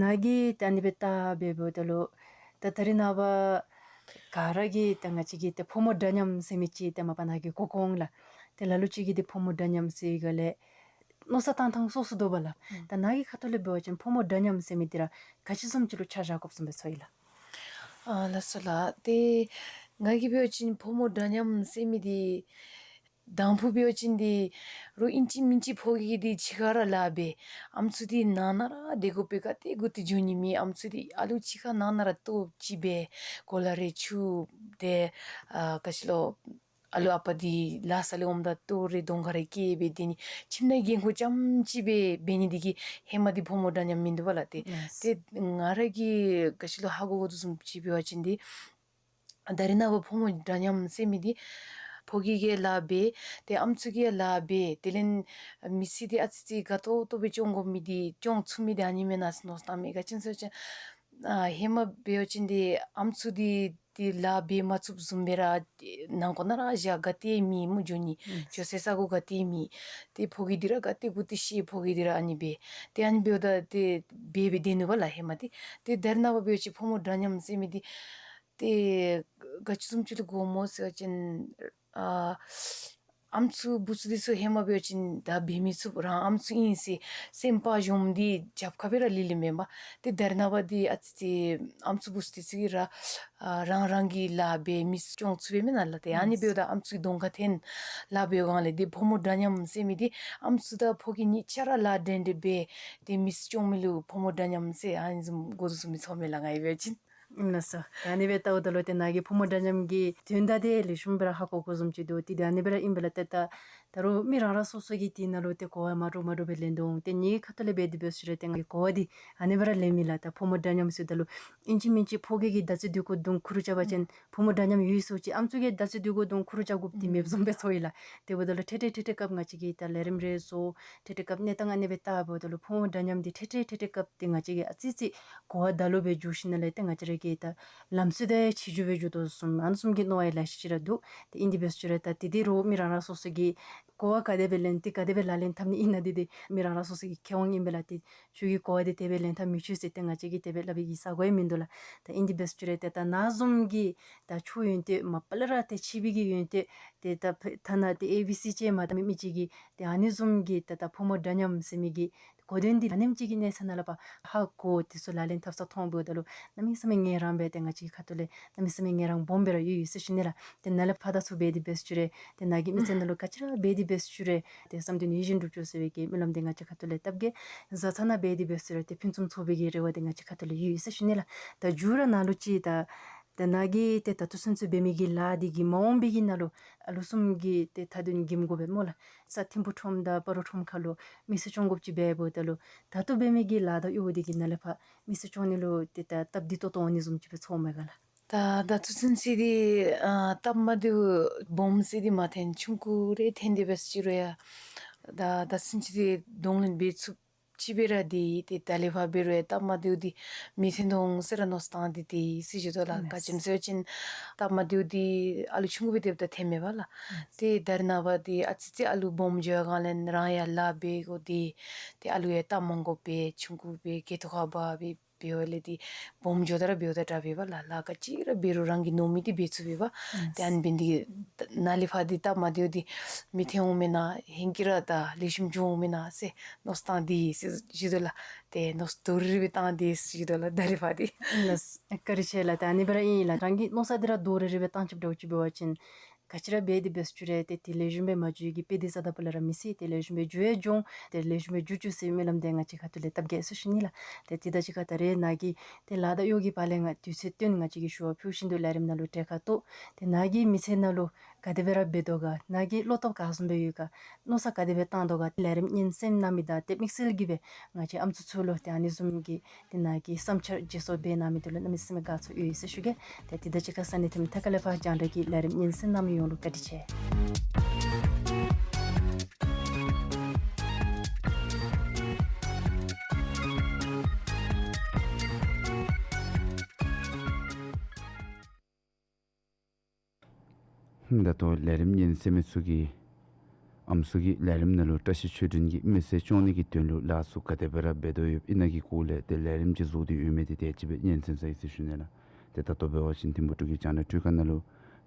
ནཱ་གིས་ད་ཨ་ནི་སྦེ་བལྟ་འབདཝ་ད་ལུ་ད་ད་རེས་ནངས་པ་ག་ར་གིས་ད་ང་བཅས་ཀྱི་ཏེ་ཕོ་མོ་འདྲ་མཉམ་ཟེར་མི་ཅིག་ཏེ་མ་པ་ནཱ་གིས་གོ་གོ་འོང་ལགས། ཏེ་ལ་ལུ་ཅིག་གིས་ཏེ་ཕོ་མོ་འདྲ་མཉམ་ཟེར་བའི་སྒང་ལས་མནོ་བསམ་བཏང་ཐངས་སོ་སོ་འདུག་པ་ལགས། ད་ནཱ་གི་ཁ་ཐུག་ལས་འབད་བ་ཅིན་ཕོ་མོ་འདྲ་མཉམ་ཟེར་མི་འདི་ར་ག་ཅི་བཟུམ་ཅིག་ལུ་ཆ་བཞག་དགོཔ་བཟུམ་སྦེ་ཚོར་ཡི་ལགས། ཨ་ལགས་སོ་ལགས། ཏེ་ང་གིས་འབད་བ་ཅིན་ཕོ་མོ་འདྲ་མཉམ་ཟེར་མི་འདི་ དང་ཕུ་འབད་བ་ཅིན་འདི་རོགས་ཨིན་ཅི་མིན་ཅི་ཕོ་རྒྱས་འདི་ཕྱི་ཁར་ར་ལཱ་འབད། ཨམ་སྲུ་འདི་ནང་ན་ར་སྡོད་དགོ་པས། ག་ཏེ་འགྱོ་སྟེ་འགྱོ་ནི་མེད། ཨམ་སྲུ་འདི་ཨ་ལུ་ཕྱི་ཁར་ནང་ན་ར་ལྟོ་ཅིག་སྦེ་གོ་ལ་རེ་འཁྱུ་སྟེ་ཨ་ག་ཅི་ལོ་ཨ་ལུ་ཨ་པ་འདི་ལཱ་ས་ལས་འོངམ་ད་ལྟོ་རེ་གདོང་ཁར་རེ་བཀལ་སྦེ་སྡོད་ནི། ཁྱིམ་ནང་འགན་ཁུར་རྐྱངམ་ཅིག་སྦེ་འབད་ནི་འདི་གིས་ཧེ་མ་འདི་ཕོ་མོ་འདྲ་མཉམ་མིན་འདུག་པ་ལགས། ཏེ་ལགས། ཏེ་ང་ར་གིས་ག་ཅི་ལོ་ཧ་གོ་དོ་བཟུམ་ཅིག་འབད་བ་ཅིན་འདི་ད་རེས་ནངས་པ་ཕོ་མོ་འདྲ་མཉམ་ཟེར་མི་འདི་ཕོ་རྒྱས་ཀྱིས་ལཱ་འབད། ཏེ་ཨམ་སྲུ་གིས་ལཱ་འབད། དེ་ལས་མི་ཚེ་འདི་ཨ་ཙི་ཙི་དགའ་ཏོག་ཏོ་སྦེ་སྐྱོང་དགོ་མི་འདི་སྐྱོང་ཚུགས་མི་འདི་ཨ་ནི་མེན་ན་ཟེར་མནོ་བསམ་བཏངམ་མས། ག་ཅི་སྨོ་ཟེར་བ་ཅིན་ཨ་ཧེ་མ་འབད་བ་ཅིན་འདི་ཨམ་སྲུ་འདི་འདི་ལཱ་འབད་མ་ཚུགསཔ་བཟུམ་སྦེ་ར་ནང་འཁོད་ནང་ར་བཞག། ག་ཏེ་མེད་སྨོ། འགྱོ་ནི་ཨུམ་འགྱོ་སའི་ས་གོ་ག་ཏེ་མེད། ཏེ་ཕོ་རྒྱས་འདི་ར་ག་ཏེ་འགྱོ་སྟེ་ཤེས། ཕོ་རྒྱས་འདི་ར་ཨ་ནི་སྦེ། ཏེ་ཨ་ནི་འབདཝ་ད་ཏེ་འབད་འབད་སྡོད་ནུག་པ་ལགས་ཧེ་མ་འདི། ཏེ་ད་རེས་ནངས་པ་འབད་བ་ཅིན་ཕོ་མོ་འདྲ་མཉམ་ཟེར་མི་འདི་ཏེ་ག་ཅི་བཟུམ་ཅིག་ལུ་གོཝ་སྨོ་ཟེར་བ་ཅིན་ཨ་ཨམ་སྲུ་བུ་ཚུ་འདི་ཚུ་ཧེ་མ་འབད་བ་ཅིན་ད་འབད་མི་ཚུགས། རང་ཨམ་སྲུ་ཨིན་ཟེར་སེམས་དཔའ་འཇོམས་ཏེ་རྒྱབ་ཁར་སྦེ་ར་ལི་ལི་མེན་པ། ཏེ་ད་རེས་ནངས་པ་འདི་ཨ་ཙི་ཙི་ཨམ་སྲུ་བུ་ཚུ་འདི་ཚུ་གིས་ར་ཨ་རང་རང་གི་ལཱ་འབད་མི་ཚུ་སྐྱོང་ཚུགས་པས་མེན་ན་ལགས། ཏེ་ཨ་ནི་ཨུམ་འབདཝ་ད་ཨམ་སྲུ་གི་གདོང་ཁར་འཐོན་ལཱ་འབད་བའི་སྒང་ལས་འདི་ཕོ་མོ་འདྲ་མཉམ་ཟེར་མི་འདི་ཨམ་སྲུ་དང་ཕོ་རྒྱས་གཉིས་ཆ་ར་ལཱ་འདྲན་འདྲ་འབད་དེ་མི་ཚུ་སྐྱོང་མི་ལུ་ཕོ་མོ་འདྲ་མཉམ་ཟེར་ཨ་ནི་བཟུམ་གོ་དོ་བཟུམ་མི་ཚོརཝ་མས་ལགས་ང་གིས་འབད་བ་ཅིན། ཨིན་ན་ཟེར། ད་ཨ་ནི་སྦེ་བལྟཝ་ད་ལུ་ཏེ་ནཱ་གིས་ཕོ་མོ་འདྲ་མཉམ་གྱི་དོན་དག་འདི་ལེགས་ཤོམ་སྦེ་ར་ཧ་གོ་དགོ་བཟུམ་ཅིག་འདུག། ཏེ་ད་ཨ་ནི་སྦེ་ར་ཨིན་པས་ལགས། ཏེ་ད་ད་རུང་མི་རང་རང་སོ་སོ་གི་དེ་ནང་ལུ་ཏེ་གོ་བ་མ་འདྲཝ་མ་འདྲཝ་སྦེ་ལེན་དོ་འོང་། ཏེ་ངེའི་ཁ་ཐུག་ལས་འབད་དེ་འབད་ཞུ་རུང་ཏེ་ང་གིས་གོ་བ་འདི་ཨ་ནི་སྦེ་ར་ལེན་མི་ལགས། ད་ཕོ་མོ་འདྲ་མཉམ་ཟེརཝ་ད་ལུ་ཨིན་ཅི་མིན་ཅི་ཕོ་རྒྱས་ཀྱིས་ད་ཅི་འདི་གུ་གདོང་ཁུ་རུ་བཅག་པ་ཅིན་ཕོ་མོ་འདྲ་མཉམ་ཡོད་ཟེར་ཅི། ཨམ་སྲུ་གིས་ད་ཅི་འདི་གུ་གདོང་ཁུ་རུ་བཅག་དགོཔ་འདི་མེདཔ་བཟུམ་སྦེ་ཚོར་ཡི་ལགས། དེ་འབདཝ་ད་ལུ་ཏེ་ཏེ་ཏེ་ཏེ་སྐབས་ང་བཅས་ཀྱིས་ད་ལས་རིམ་རེ་བཟོ་ཏེ་ཏེ་སྐབས་གནས་སྟངས་ཨ་ནི་སྦེ་བལྟཝ་ད་ལུ་ཕོ་མོ་འདྲ་མཉམ་འདི་ཏེ་ཏེ་ཏེ་ཏེ་སྐབས་འདི་ང་བཅས་ཀྱིས་ཨ་ཙི་ཙི་གོ་བ་ད་ལོག་སྦེ་འགྱོ་ཞིནམ་ལས་ཏེ་ང་བཅས་ར་གི་ད་ལམ་སྲོལ་དང་ཆེ་འགྱུར་སྦེ་འགྱོ་དོ་བཟུམ་ཨ་ནི་བཟུམ་གྱི་མནོ་བ་ཡང་ལེ་ཤ་ཅིག་ར་འདུག། ཏེ་ཨིན་དེ་འབད་ཞུ་རུང་ད་ཏེ་དེ་རུང་མི་རང་རང་སོ་སོ་གི་གོ་བ་ག་དེ་སྦེ་ལེན་ཏེ་ག་དེ་སྦེ་ལག་ལེན་འཐབ་ནི་ཨིན་ན་འདི་འདི་མི་རང་རང་སོ་སོ་གི་ཁེ་དབང་ཨིན་པས་ལགས། ཏེ་ཁྱོད་ཀྱི་གོ་བ་འདི་དེ་སྦེ་ལེན་འཐབ་མི་ཆོག་ཟེར་ཏེ་ང་བཅས་ཀྱིས་དེ་སྦེ་སླབ་པའི་གི་ས་གོ་ཡང་མིན་འདུག་ལགས། ད་ཨིན་དེ་འབད་ཞུ་རུང་ཏེ་ད་ནཱ་བཟུམ་གྱི་ད་ཆོས་ཡོན་ཏན་མ་པ་ལས་ར་ཏེ་ཆེ་བའི་གི་ཡོན་ཏན་ཏེ་ད་ཕ་ཐ་ན་ཏེ་ཨེ་བི་སི་ཅིག་མ་དང་མི་མི་ཅིག་གིས་ཏེ་ཨ་ནི་བཟུམ་གྱི་ད་ད་ཕོ་མོ་འདྲ་མཉམ་ཟེར་མི་གི་གོ་དོན་འདི་ཨ་ནེམ་ཅིག་གི་གནས་ཚད་ནང་ལས་ཕར་ཧ་གོ་དེ་ཚུ་ལག་ལེན་འཐབ་ས་མཐོང་འབདཝ་ད་ལུ་གནམ་མེད་ས་མེད་ངལ་རངས་སྦེ་ཏེ་ང་བཅས་ཀྱི་ཁ་ཐུག་ལས་གནམ་མེད་ས་མེད་ངལ་རངས་སྦོམ་སྦེ་ར་ཡོད་ཡོད་ཟེར་ཞུ་ནི་ལགས། ཏེ་ནཱ་ལས་ཕར་ད་ཚུར་འབད་དེ་འབད་ཞུ་རུང་ཏེ་ནཱ་གི་མི་ཚེ་ནང་ལུ་ག་ཅི་ར་འབད་དེ་འབད་ཞུ་རུང་ཏེ་བསམ་དོན་ཡིད་བཞིན་འགྲུབ་ཅོག་ཟེར་བའི་གི་སྨོན་ལམ་འདི་ང་བཅས་ཁ་ཐུག་ལས་བཏབ་གེ། བཟའ་ཚང་ནང་འབད་དེ་འབད་ཞུ་རུང་ཏེ་ཕུན་སུམ་ཚོགས་པའི་གི་རེ་བ་འདི་ང་བཅས་ཁ་ཐུག་ལས་ཡོད་ཡོད་ཟེར་ཞུ་ནི་ལགས། ད་མཇུག་ར་ནཱ་ལུ་ཅིག་ད་ད་ནཱ་གིས་ཏེ་ད་ལྟོ་ཚུན་ཚོད་འབད་མི་གི་ལཱ་འདི་གིས་མ་འོངས་པའི་གི་ནང་ལུ་ཨ་ལུ་གསུམ་གྱི་ཏེ་མཐའ་དོན་འགེམ་དགོ་པས་སྨོ་ལགས། ས་ཐིམ་ཕུག་ཁྲོམ་དང་སྤ་རོ་ཁྲོམ་ཁ་ལུ་མི་སེར་སྐྱོང་དགོཔ་ཅིག་འབདཝ་ད་ལུ་ད་ལྟོ་འབད་མི་གི་ལཱ་དང་གཡོག་འདི་གིས་ནཱ་ལས་ཕར་མི་སེར་སྐྱོང་ནི་ལུ་ཏེ་ད་སྟབས་བདེ་ཏོག་ཏོ་འོང་ནི་བཟུམ་ཅིག་སྦེ་ཚོརཝ་མས་ག་ལགས། ད་ད་ལྟོ་ཚུན་ཚོད་འདི་ཨ་སྟབས་མ་བདེཝ་སྦོམ་ཟེར་འདི་མ་ཐོན། ཆུང་ཀུ་རེ་ཐོན་དེ་འབད་ཞུ་རུང་ཡང་ད་ད་ཚུན་ཚོད་འདི་གདོང་ལེན་འབད་ཚུགསཔ་ཅིག་སྦེ་ར་སྡོད་ཡི། ཏེ་ད་ལས་ཕར་འབད་རུང་ཡང་སྟབས་མ་བདེཝ་འདི་མི་ཐོན་དོ་འོང་ཟེར་ར་མནོ་བསམ་བཏང་སྟེ་སྡོད་ཡི་ཟེར་ཞུ་དོ་ལགས། ག་ཅི་སྨོ་ཟེར་བ་ཅིན་སྟབས་མ་བདེཝ་འདི་ཨ་ལུ་ཆུང་ཀུ་སྦེ་སྡོདཔ་ད་ཐོནམ་མས་པ་ལགས། ཏེ་ད་རེས་ནངས་པ་འདི་ཨ་ཙི་ཙི་ཨ་ལུ་སྦོམ་འགྱོ་བའི་སྒང་ལས་རང་ཡང་ལཱ་འབད་དགོ་སྟེ་ཏེ་ཨ་ལུ་ཡང་སྟབས་མ་དགོ་པར་ཆུང་ཀུ་སྦེ་སྐྱེལ་ཐོག་ཁར་འབག་སྦེ་འབདཝ་ལས་འདི་སྦོམ་འགྱོཝ་ད་ར་འབདཝ་ད་དྲག་པས་པ་ལགས། ལཱ་ག་ཅི་ར་འབད་རུང་རང་གིས་མནོ་མི་འདི་འབད་ཚུགས་པས་པ། ཏེ་ཨ་ནི་འབད་ནི་འདི་གིས་ནཱ་ལས་ཕར་འདི་སྟབས་མ་བདེཝ་འདི་མི་ཐོན་འོང་མེན་ན། ཧེང་སྐལ་ར་ད་ལེགས་ཤོམ་འགྱོ་འོང་མེན་ན་ཟེར་མནོ་བསམ་བཏང་སྟེ་སྡོད་ཡི་ཟེར་ཞུ་དོ་ལགས། ཏེ་མནོ་བསམ་དོ་རི་རི་སྦེ་བཏང་སྟེ་སྡོད་ཡི་ཟེར་ཞུ་དོ་ལགས་ད་རེས་ཕར་འདི། ལགས་སོ། བཀའ་དྲིན་ཆེ་ལགས། ད་ཨ་ནི་སྦེ་ར་ཨིན་ལགས། རང་གི་མནོ་བསམ་འདི་ར་དོ་རི་རི་སྦེ་བཏང་ཆོགཔ་འདྲཝ་ཅིག་འབད་བ་ཅིན་ག་ཅི་ར་འབད་དེ་འབད་ཞུ་རུང་ཏེ་དེ་ལེགས་ཤོམ་སྦེ་མ་འགྱོ་བའི་གི་དཔེ་འདི་རྩ་དང་པོ་ལས་ར་མི་སྲིད། ཏེ་ལེགས་ཤོམ་སྦེ་འགྱོ་ཡང་འགྱོ་འོང་། ཏེ་ལེགས་ཤོམ་སྦེ་འགྱོ་བཅུག་ཟེར་སྨོན་ལམ་འདི་ང་བཅས་ཁ་ཐུག་ལས་བཏབ་གེ་ཟེར་ཞུ་ནི་ལགས། ཏེ་དེ་དང་གཅིག་ཁར་ད་རེས་ནཱ་གིས་ཏེ་ལཱ་དང་གཡོག་གི་བར་ལས་ང་དུས་ཚོད་བཏོན་ང་བཅས་ཀྱིས་ཞུ་བ་ཕུལ་བཞིན་དུ་ལས་རིམ་ནང་ལུ་གྲལ་ཁར་གཏོགས། ཏེ་ནཱ་གིས་མི་ཚེ་ནང་ལུ་ག་དེ་སྦེ་ར་འབད་དོ་ག་ནཱ་གི་བློ་སྟོབས་ག་བཟུམ་སྦེ་ཡོད་ག་མནོ་བསམ་ག་དེ་སྦེ་བཏང་དོ་ག་ལས་རིམ་སྙན་གསན་གནང་མི་དང་ཏེ་དམིགས་བསལ་གྱིས་སྦེ་ང་བཅས་ཨམ་སྲུ་ཚུ་ལུ་ཏེ་ཨ་ནི་བཟུམ་གྱི་ཏེ་ནཱ་གིས་བསམ་འཆར་བརྗེ་སོར་འབད་གནང་མི་འདི་ལུ་གནམ་མེད་ས་མེད་དགའ་ཚོར་ཡོད་ཟེར་ཞུ་གེ། ཏེ་དེ་དང་གཅིག་ཁར་ས་གནས་ཐིམ་ཐ་ཀ་ལས་ཕར་རྒྱང་བསྒྲགས་ཀྱི་ལས་རིམ་སྙན་གསན་གནང་མི་ཡོངས་ལུ་བཀའ་དྲིན་ཆེ། ད་ལྟོ་ལས་རིམ་སྙན་གསན་མི་ཚུ་གིས་ཨམ་སྲུ་གི་ལས་རིམ་ནང་ལུ་བཀྲ་ཤིས་ཆོས་སྒྲོན་གྱིས་མི་ཚེ་སྐྱོང་ནི་གི་དོན་ལུ་ལཱ་ཚུ་ག་དེ་སྦེ་ར་འབད་དོ་ཡོདཔ་ཨིན་ན་གི་སྐོར་ལས་ཏེ་ལས་རིམ་ཅིག་བཟོ་སྟེ་ཡོད་མི་འདི་དེ་ཅིག་སྦེ་སྙན་གསན་ས་ཡི་ཟེར་ཞུ་ནི་ལགས། ཏེ་ད་ལྟོ་འབད་བ་ཅིན་ཐིམ་ཕུག་འབྲུག་གི་རྒྱང་བསྒྲགས་སྒྲིག་ཁང་ནང་ལུ་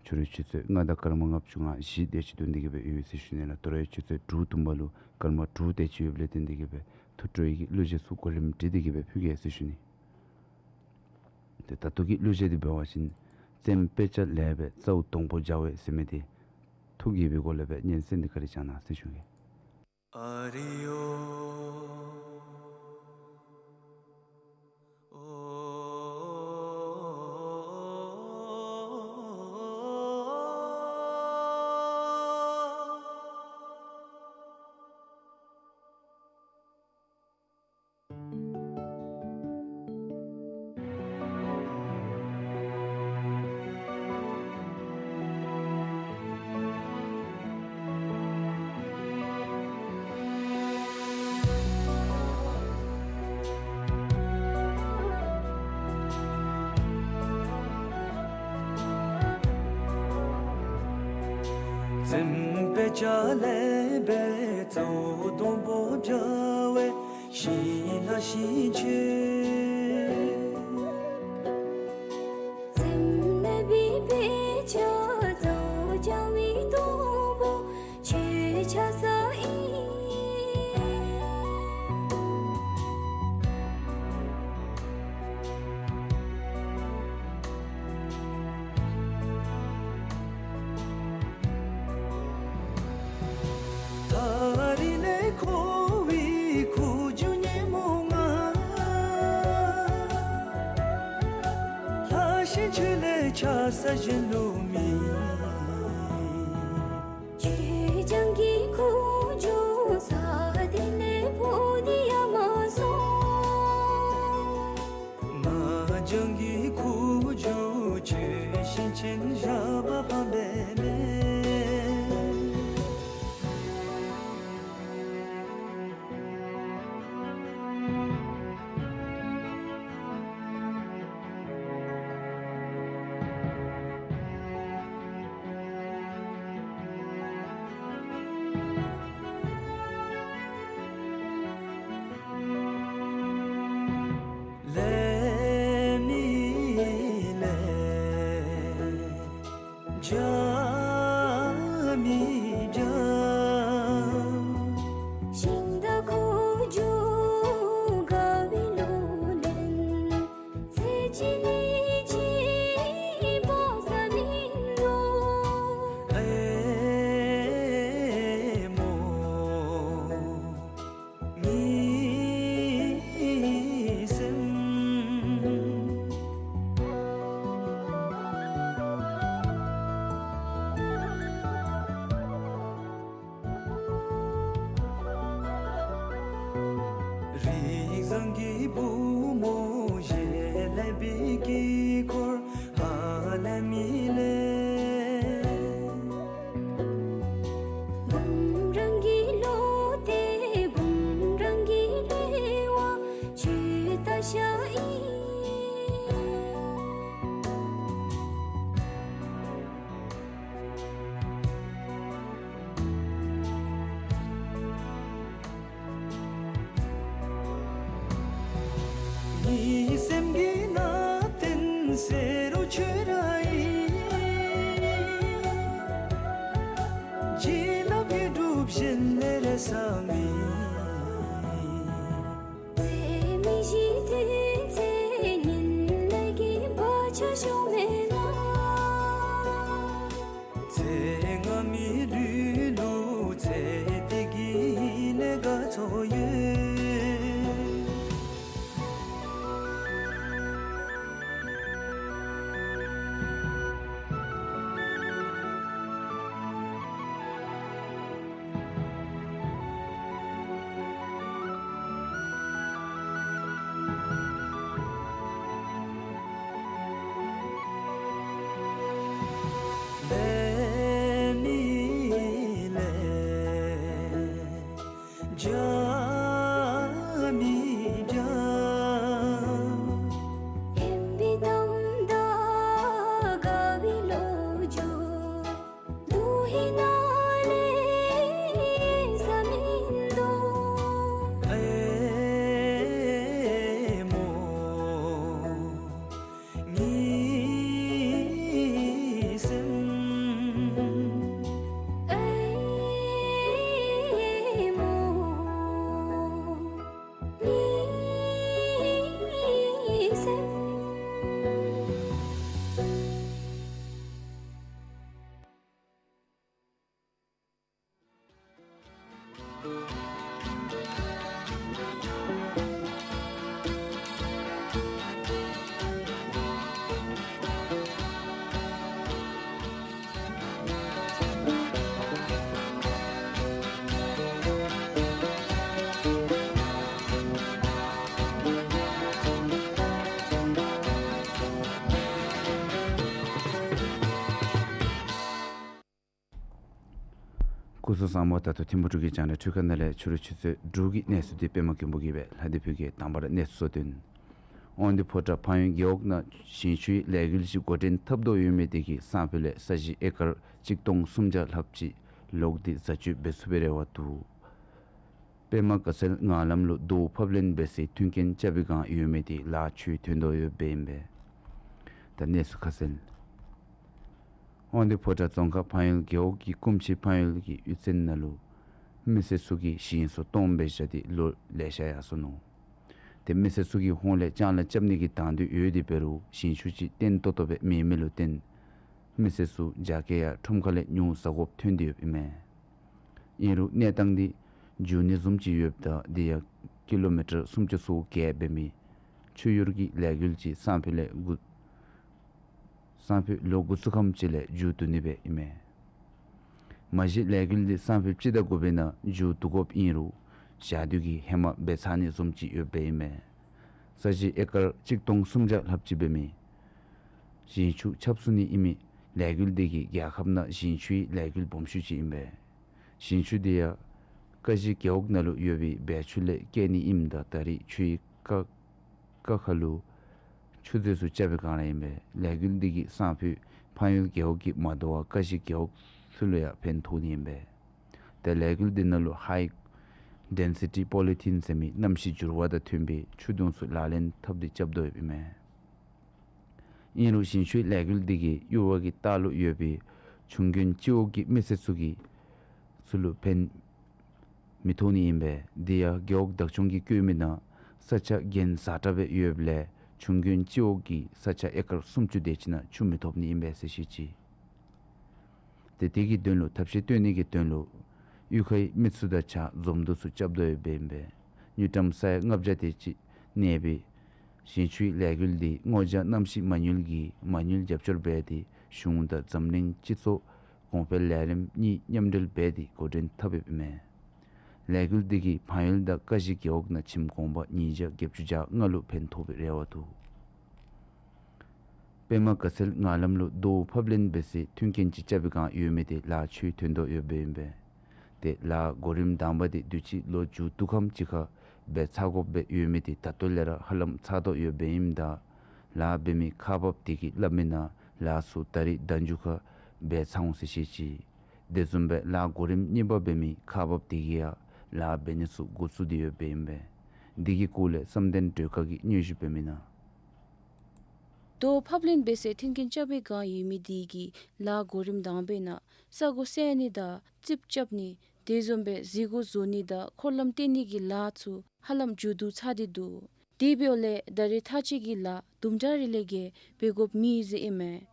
ཕྱི་རུའི་ཆུ་ཚོད་ལྔ་དང་སྐར་མ་ལྔ་བཅུ་ང་བཞི་དེ་ཅིག་ཐོན་ཏེ་གི་སྦེ་ཡོད་ཟེར་ཞུ་ནི་ལགས། དོ་རུང་ཆུ་ཚོད་དྲུག་བདུན་པ་ལུ་སྐར་མ་དྲུག་དེ་ཅིག་ཡོདཔ་ལས་བརྟེན་ཏེ་གི་སྦེ་ཐུགས་སྤྲོ་ཡི་གི་གླུ་གཞས་ཚུ་གོ་རིམ་སྒྲིག་སྟེ་གི་སྦེ་ཕུལ་གེ་ཟེར་ཞུ་ནི། ཏེ་ད་ལྟོ་གི་གླུ་གཞས་འདི་འབད་བ་ཅིན་བཙན་དཔེ་ཆ་ལས་པའི་རྩ་བོ་སྡོང་པོ་རྒྱལ་བའི་ཟེར་མི་འདི། ཕུགས་དགྱེས་པའི་སྒོ་ལས་སྦེ་སྙན་གསན་འདི་ག་ར་བྱང་གནང་ཟེར་ཞུ་གེ། ཨ་རི་ཡོ། འཛེམ་པའི་ཆ་ལས་འབད་གཙོ་བོ་སྡོང་པོ་བྱ་བའི་ཞིང་ལ་ཞིང་ཆེ། འཛེམ་ནི་བི་བི་ཆ་ཏོ་བྱ་བའི་སྡོང་པོ་ཆེ་ཆ་ས་ཨིན། ད་རིས་ལས་ཁོ་བོའི་ཁུ་བྱུག་ཉིན་མོ་ང་ལྷ་ཞིང་ཆེ་ལས་ཆ་ས་གཞན་ལུ་མེད། ཆོས་སྐྱོང་གི་ཁུ་བྱུག་ས་དེ་ལས་ཕོ་དེ་ཡང་མ་སོང་། ང་རྒྱལ་གྱི་ཁུ་བྱུག་ཆོས་བཞིན་ཆེན་བཞག་པ་ཕམ་པས་མེན། ལེན་མི་ལེན། བྱ་མི་བྱ། ཤིང་རྟ་ཁུ་བྱུག་དགའ་བའི་ལོ་ལེན། ཚེ་གཅིག་ནི་གཅིག་འབག་ས་མིན་འདུག། ཨེ་མོ། མི་སེམས། རིགས་བཟང་གི་བུ་མོ་ཞལ་ལས་པའི་དཀྱིལ་འཁོར་ཧ་ལས་མི་ལེན། བུམ་རང་གི་བློ་གཏད་བུམ་རང་གི་རེ་བ་ཇི་ལྟར་བཞག་ཨིན། མི་སེམས་ཀྱི་ནང་བསྟན་ཟེར་རུང་ཆོས་ར་ཨིན། བྱིན་རླབས་ཀྱི་སྒྲུབ་བྱེད་ལས་རེ་ས་མེད། ཚེ་མི་ཤིགས་དུས་ཚེ་ཉིད་ལས་ཀྱི་བག་ཆགས་ཤོར་མེད་ན། ཚེ་སྔ་མའི་ལུས་ལུ་ཚེ་འདི་གི་ལས་དགའ་ཚོར་ཡོད། ལེན་མི་ལེན། བྱ་མི་བྱ། ལེན་པའི་གཏམ་དང་དགའ་བའི་ལོ་རྒྱུས། དུས་ཧིང་ནང་ལས་ཡལ་ས་མིན་འདུག། ཨེ་མོ། མི་སེམས། ཨེ་མོ། མི་སེམས། སྐུ་གཟུགས་བཟང་པོ། ད་ལྟོ་ཐིམ་ཕུ་འབྲུག་གི་རྒྱང་བསྒྲགས་འཕྲུལ་ཁང་ནང་ལས་ཕྱི་རུ་ཆུ་ཚོད་དྲུག་གི་གནས་ཚུལ་འདི་པདྨ་མགོན་པོ་གིས་སྦེ་ལྷག་སྟེ་བོད་སྐད་དང་པ་ར་གནས་ཚུལ་གསོ་དོན། དབང་འདུས་ཕོ་བྲང་ཕངས་ཡུལ་རྒེད་འོག་ནང་ཞིང་ཆུའི་ལས་འགུལ་ཅིག་འགོ་འདྲེན་འཐབ་དོ་ཡོད་མི་དེ་གིས་སང་ཕོད་ལས་ས་གཞི་ཨེ་ཀར་གཅིག་སྟོང་སུམ་བརྒྱ་ལྷགཔ་ཅིག་ལོག་སྟེ་བཟའ་སྤྱོད་འབད་ཚུགས་པའི་རེ་བ་འདུག། པདྨ་དགའ་ཚལ་ངང་ལམ་ལུ་རྡོ་ཕབ་ལེན་འབད་སའི་མཐུན་རྐྱེན་རྐྱབ་པའི་བསྒང་ཡོད་མི་དེ་ལཱ་ཚུ་ཐོན་དོ་ཡོདཔ་ཨིན་པས། ད་གནས་ཚུལ་ཁ་གསལ། དབང་འདུས་ཕོ་བྲང་རྫོང་ཁག་ཕངས་ཡུལ་རྒེད་འོག་གི་སྐུ་མཆེད་ཕངས་ཡུལ་གྱི་གཡུས་ཚན་ནང་ལུ་མི་སེར་ཚུ་གིས་ཞིང་ཚུ་སྟོངམ་སྦེ་བཞག་སྟེ་ལོ་ལེ་ཤ་ཡར་སོ་ནུག། ཏེ་མི་སེར་ཚུ་གི་ཧོངས་ལས་ལྕང་ལཱ་རྐྱབ་ནི་གི་དང་འདོད་ཡོད་དེ་འབད་རུང་ཞིང་ཆུ་ཅིག་བརྟན་ཏོག་ཏོ་སྦེ་མེད་མི་ལུ་བརྟེན་མི་སེར་ཚུ་རྒྱ་སྐྱེད་ཡང་ཁྲོམ་ཁ་ལས་ཉུང་བཟའ་དགོཔ་ཐོན་ཏེ་ཡོདཔ་ཨིན་མས། ཨིན་རུང་གནས་སྟངས་འདི་འགྱུར་ནི་བཟུམ་ཅིག་ཡོདཔ་ད་དེ་ཡང་ཀི་ལོ་མི་ཊར་སུམ་ཅུ་སོ་བརྒྱད་འབད་མི་ཆུ་གཡུར་གྱི་ལས་འགུལ་ཅིག་སང་ཕོད་ལས་འགོ་སང་ཕོད་ལོག་འགོ་བཙུགས་ཁམས་ཅིག་ལས་མཇུག་བསྡུ་ནི་སྦེ་ཨིན་མས། མ་གཞི་ལས་འགུལ་འདི་སང་ཕོད་སྤྱི་ཟླ་དགུ་པའི་ནང་མཇུག་བསྡུ་དགོཔ་ཨིན་རུང་ཞག་དུས་ཀྱིས་ཧེ་མ་འབད་ཚར་ནི་བཟུམ་ཅིག་ཡོདཔ་ཨིན་མས། ས་གཞི་ཨེ་ཀར་གཅིག་སྟོང་སུམ་བརྒྱ་ལྷགཔ་ཅིག་འབད་མི་ཞིང་ཆུ་ཁྱབ་ཚུགས་ནི་ཨིན་མི་ལས་འགུལ་འདི་གིས་རྒྱལ་ཁབ་ནང་ཞིང་ཆུའི་ལས་འགུལ་སྦོམ་ཤོས་ཅིག་ཨིན་པས། ཞིང་ཆུ་འདི་ཡང་ཀ་གཞི་རྒེད་འོག་ནང་ལུ་ཡོད་པའི་སྦས་ཆུ་ལས་སྐྱེལ་ནི་ཨིནམ་ད་ད་རེས་ཆུའི་ཀ་ཀ་ཁ་ལུ་ཆུ་མཛོད་ཚུ་རྐྱབ་པའི་བསྒང་ར་ཨིན་པས། ལས་འགུལ་འདི་གིས་སང་ཕོད་ཕངས་ཡུལ་རྒེད་འོག་གིས་མ་དོ་བར་ཀ་གཞི་རྒེད་འོག་ཚུ་ལུ་ཡང་ཕན་ཐོགས་ནི་ཨིན་པས། ཏེ་ལས་འགུལ་འདི་ནང་ལུ་ཧའི་ཌེན་སི་ཊི་པོ་ལི་ཐིན་ཟེར་མི་གནམ་གཤིས་འགྱུར་བ་དང་མཐུན་པའི་ཆུ་དུང་ཚུ་ལག་ལེན་འཐབ་སྟེ་རྐྱབ་དོ་ཡོདཔ་ཨིན་མས། ཨིན་རུང་ཞིང་ཆུའི་ལས་འགུལ་འདི་གིས་གཡུར་བ་གི་ལྟག་ལུ་ཡོད་པའི་ཆུང་མགོན་སྤྱི་འོག་གི་མི་སེར་ཚུ་གི་ཚུ་ལུ་ཕན་མི་ཐོགས་ནི་ཨིན་པས། དེ་ཡང་རྒེད་འོག་བདག་སྐྱོང་གིས་བཀོད་མི་ནང་ས་ཆ་གྱེན་བཟའ་དྲགས་སྦེ་ཡོདཔ་ལས་ཆུང་མགོན་སྤྱི་འོག་གི་ས་ཆ་ཨེ་ཀར་སུམ་ཅུ་དེ་ཅིག་ནང་ཆུ་མི་ཐོབ་ནི་ཨིན་པས་ཟེར་བཤད་ཅི། ཏེ་དེ་གི་དོན་ལུ་ཐབས་ཤེས་བཏོན་ནི་གི་དོན་ལུ་གཡུས་ཁའི་མི་ཚུ་དང་གཅིག་ཁར་འཛོམས་འདུ་ཚུ་རྐྱབ་དོ་ཡོདཔ་ཨིན་པས། དངུལ་ཀྲམ་ས་ཡ་ལྔ་བརྒྱ་དེ་ཅིག་གནས་པའི་ཞིང་ཆུའི་ལས་འགུལ་འདི་སྔོ་ལྗང་གནམ་གཤིས་མ་དངུལ་གྱི་མ་དངུལ་རྒྱབ་སྐྱོར་འབད་དེ་གཞུང་དང་འཛམ་གླིང་སྤྱི་ཚོགས་གོང་འཕེལ་ལས་རིམ་གཉིས་མཉམ་འབྲེལ་འབད་དེ་འགོ་འདྲེན་འཐབ་ཡོདཔ་ཨིན་མས། ལས་འགུལ་འདི་གིས་ཕངས་ཡུལ་དང་ཀ་གཞི་རྒེད་འོག་ནང་ཁྱིམ་གུང་པ་ཉིས་བརྒྱ་བརྒྱད་ཅུ་གྱ་ལྔ་ལུ་ཕན་ཐོགས་པའི་རེ་བ་འདུག། པདྨ་དགའ་ཚལ་ངང་ལམ་ལུ་རྡོ་ཕབ་ལེན་འབད་སའི་མཐུན་རྐྱེན་ཅིག་རྐྱབ་པའི་བསྒང་ཡོད་མི་དེ་ལཱ་ཚུ་ཐོན་དོ་ཡོདཔ་ཨིན་པས། ཏེ་ལཱ་གོ་རིམ་དང་པ་དེ་དུས་ཅི་ལོ་མཇུག་བསྡུ་ཁམས་ཅིག་ཁར་འབད་ཚར་དགོཔ་སྦེ་ཡོད་མི་དེ་ད་ལྟོ་ལས་ར་ཧ་ལམ་ཚར་དོ་ཡོདཔ་ཨིནམ་ད་ལཱ་འབད་མི་ཁག་འབགཔ་དེ་གིས་སླབ་མི་ནང་ལཱ་ཚུ་ད་རིས་ཟླ་མཇུག་ཁར་འབད་ཚར་འོང་ཟེར་བཤད་ཅི། དེ་བཟུམ་སྦེ་ལཱ་གོ་རིམ་གཉིས་པ་འབད་མི་ཁག་འབགཔ་དེ་གིས་ཡང་ལཱ་འབད་ནི་ཚུ་འགོ་བཙུགས་ཏེ་ཡོདཔ་ཨིན་པས། འདི་གི་སྐོར་ལས་བསམ་གཏན་སྒྲོལ་དཀར་གྱིས་སྙན་ཞུ་འབད་མི་ནང་། རྡོ་ཕབ་ལེན་འབད་སའི་མཐུན་རྐྱེན་རྐྱབ་པའི་བསྒང་ཡོད་མི་དེ་གིས་ལཱ་གོ་རིམ་དང་པའི་ནང་ས་གོ་བསལ་ནི་དང་རྩིགཔ་རྐྱབ་ནི་དེ་བཟུམ་སྦེ་གཟིགས་སྒོ་བཟོ་ནི་དང་འཁོར་ལམ་བཏོན་ནི་གི་ལཱ་ཚུ་ཧ་ལམ་མཇུག་བསྡུ་ཚར་ཏེ་འདུག། དེ་འབདཝ་ལས་ད་རེས་མཐའ་དཔྱད་ཀྱི་ལཱ་དུམ་གྲ་རེ་ལས་བརྒལ་འབད་དགོཔ་མེད་ཟེར་ཨིན་མས།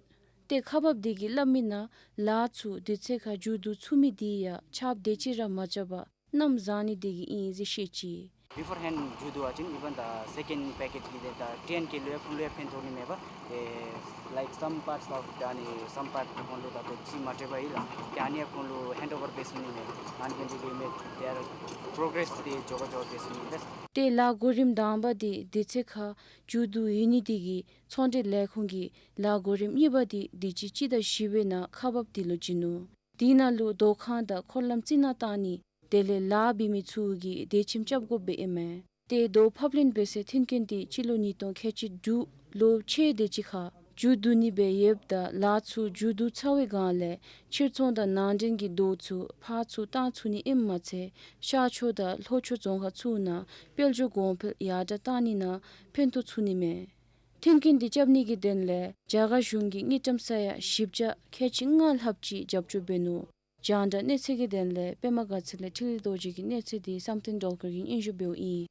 ཏེ་ཁག་འབགཔ་དེ་གིས་སླབ་མི་ནང་ལཱ་ཚུ་དུས་ཚོད་ཁར་མཇུག་བསྡུ་ཚུགས་མི་དེ་ཡང་ཆརཔ་དེ་ཅིག་ར་མ་རྐྱབ་པར་གནམ་བཟང་ནི་དེ་གིས་ཨིན་ཟེར་བཤད་ཅི། Beforehand ཇུས་བསྡུ་བ་ཅིན་even the second package གི་དེ་ད་ཊི་ཨེན་ཁེ་ལུ་ཡང་ཁོང་ལུ་ཡང་ཕན་ཐོགས་ནི་མས་པ། ཨེ་like some parts of the ནི་some part ཁོང་ལུ་ད་ལྟོ་ཅིག་མ་སྤྲོད་པར་ཡོད་ལགས། ཏེ་ཨ་ནི་ཡང་ཁོང་ལུ་hand over འབད་ཚུགས་ནི་མས། ཨ་ནི་འབད་ནི་དེ་གིས་མས་དེ་ཡང་པོ་རོ་གེ་རེསི་དེ་མགྱོགས་མགྱོགས་འབད་ཚུགས་ནི་མས། ཏེ་ལཱ་གོ་རིམ་དང་པ་དེ་དུས་ཚོད་ཁར་མཇུག་བསྡུ་ཡོད་ནི་དེ་གིས་ཚོང་འབྲེལ་ལས་ཁུངས་ཀྱིས་ལཱ་གོ་རིམ་གཉིས་པ་དེ་དུས་ཅི་སྤྱི་ཟླ་བཞི་པའི་ནང་ཁག་འབགཔ་དེ་ལུ་བྱིན་ནུག། དེ་ནང་ལུ་རྡོ་ཁང་དང་འཁོར་ལམ་རྩི་ནག་བཏང་ནི་དེ་ལས་ལཱ་འབད་མི་ཚུ་གིས་བདེ་ཁྱིམ་རྐྱབ་དགོཔ་སྦེ་ཨིན་མས། ཏེ་རྡོ་ཕབ་ལེན་འབད་སའི་མཐུན་རྐྱེན་དེ་སྤྱི་ལོ་ཉིས་སྟོང་ཁལ་གཅིག་དྲུག་ལོ་ཕྱེད་དེ་ཅིག་ཁར་མཇུག་བསྡུ་ནི་སྦེ་ཡོདཔ་ད་ལཱ་ཚུ་མཇུག་བསྡུ་ཚར་བའི་བསྒང་ལས་ཕྱིར་ཚོང་དང་ནང་འདྲེན་གྱི་རྡོ་ཚུ་ཕར་ཚུར་བཏང་ཚུགས་ནི་ཨིནམ་མ་ཚད་ཤར་ཕྱོགས་དང་ལྷོ་ཕྱོགས་རྫོང་ཁག་ཚུ་ནང་དཔལ་འབྱོར་གོང་འཕེལ་ཡར་དྲག་བཏང་ནི་ནང་ཕན་ཐོགས་ཚུགས་ནི་མས། མཐུན་རྐྱེན་དེ་རྐྱབ་ནི་གི་དོན་ལས་རྒྱ་གར་གཞུང་གིས་དངུལ་ཀྲམ་ས་ཡ་བཞི་བརྒྱ་ཁལ་གཅིག་ལྔ་ལྷགཔ་ཅིག་རྒྱབ་སྐྱོར་འབད་ནུག། རྒྱང་བསྒྲགས་གནས་ཚུལ་གྱི་དོན་ལས་པདྨ་དགའ་ཚལ་ལས་འཕྲིན་ལས་རྡོ་རྗེ་གི་གནས་ཚུལ་དེ་བསམ་གཏན་སྒྲོལ་དཀར་གྱིས་སྙན་ཞུ་འབདཝ་ཨིན།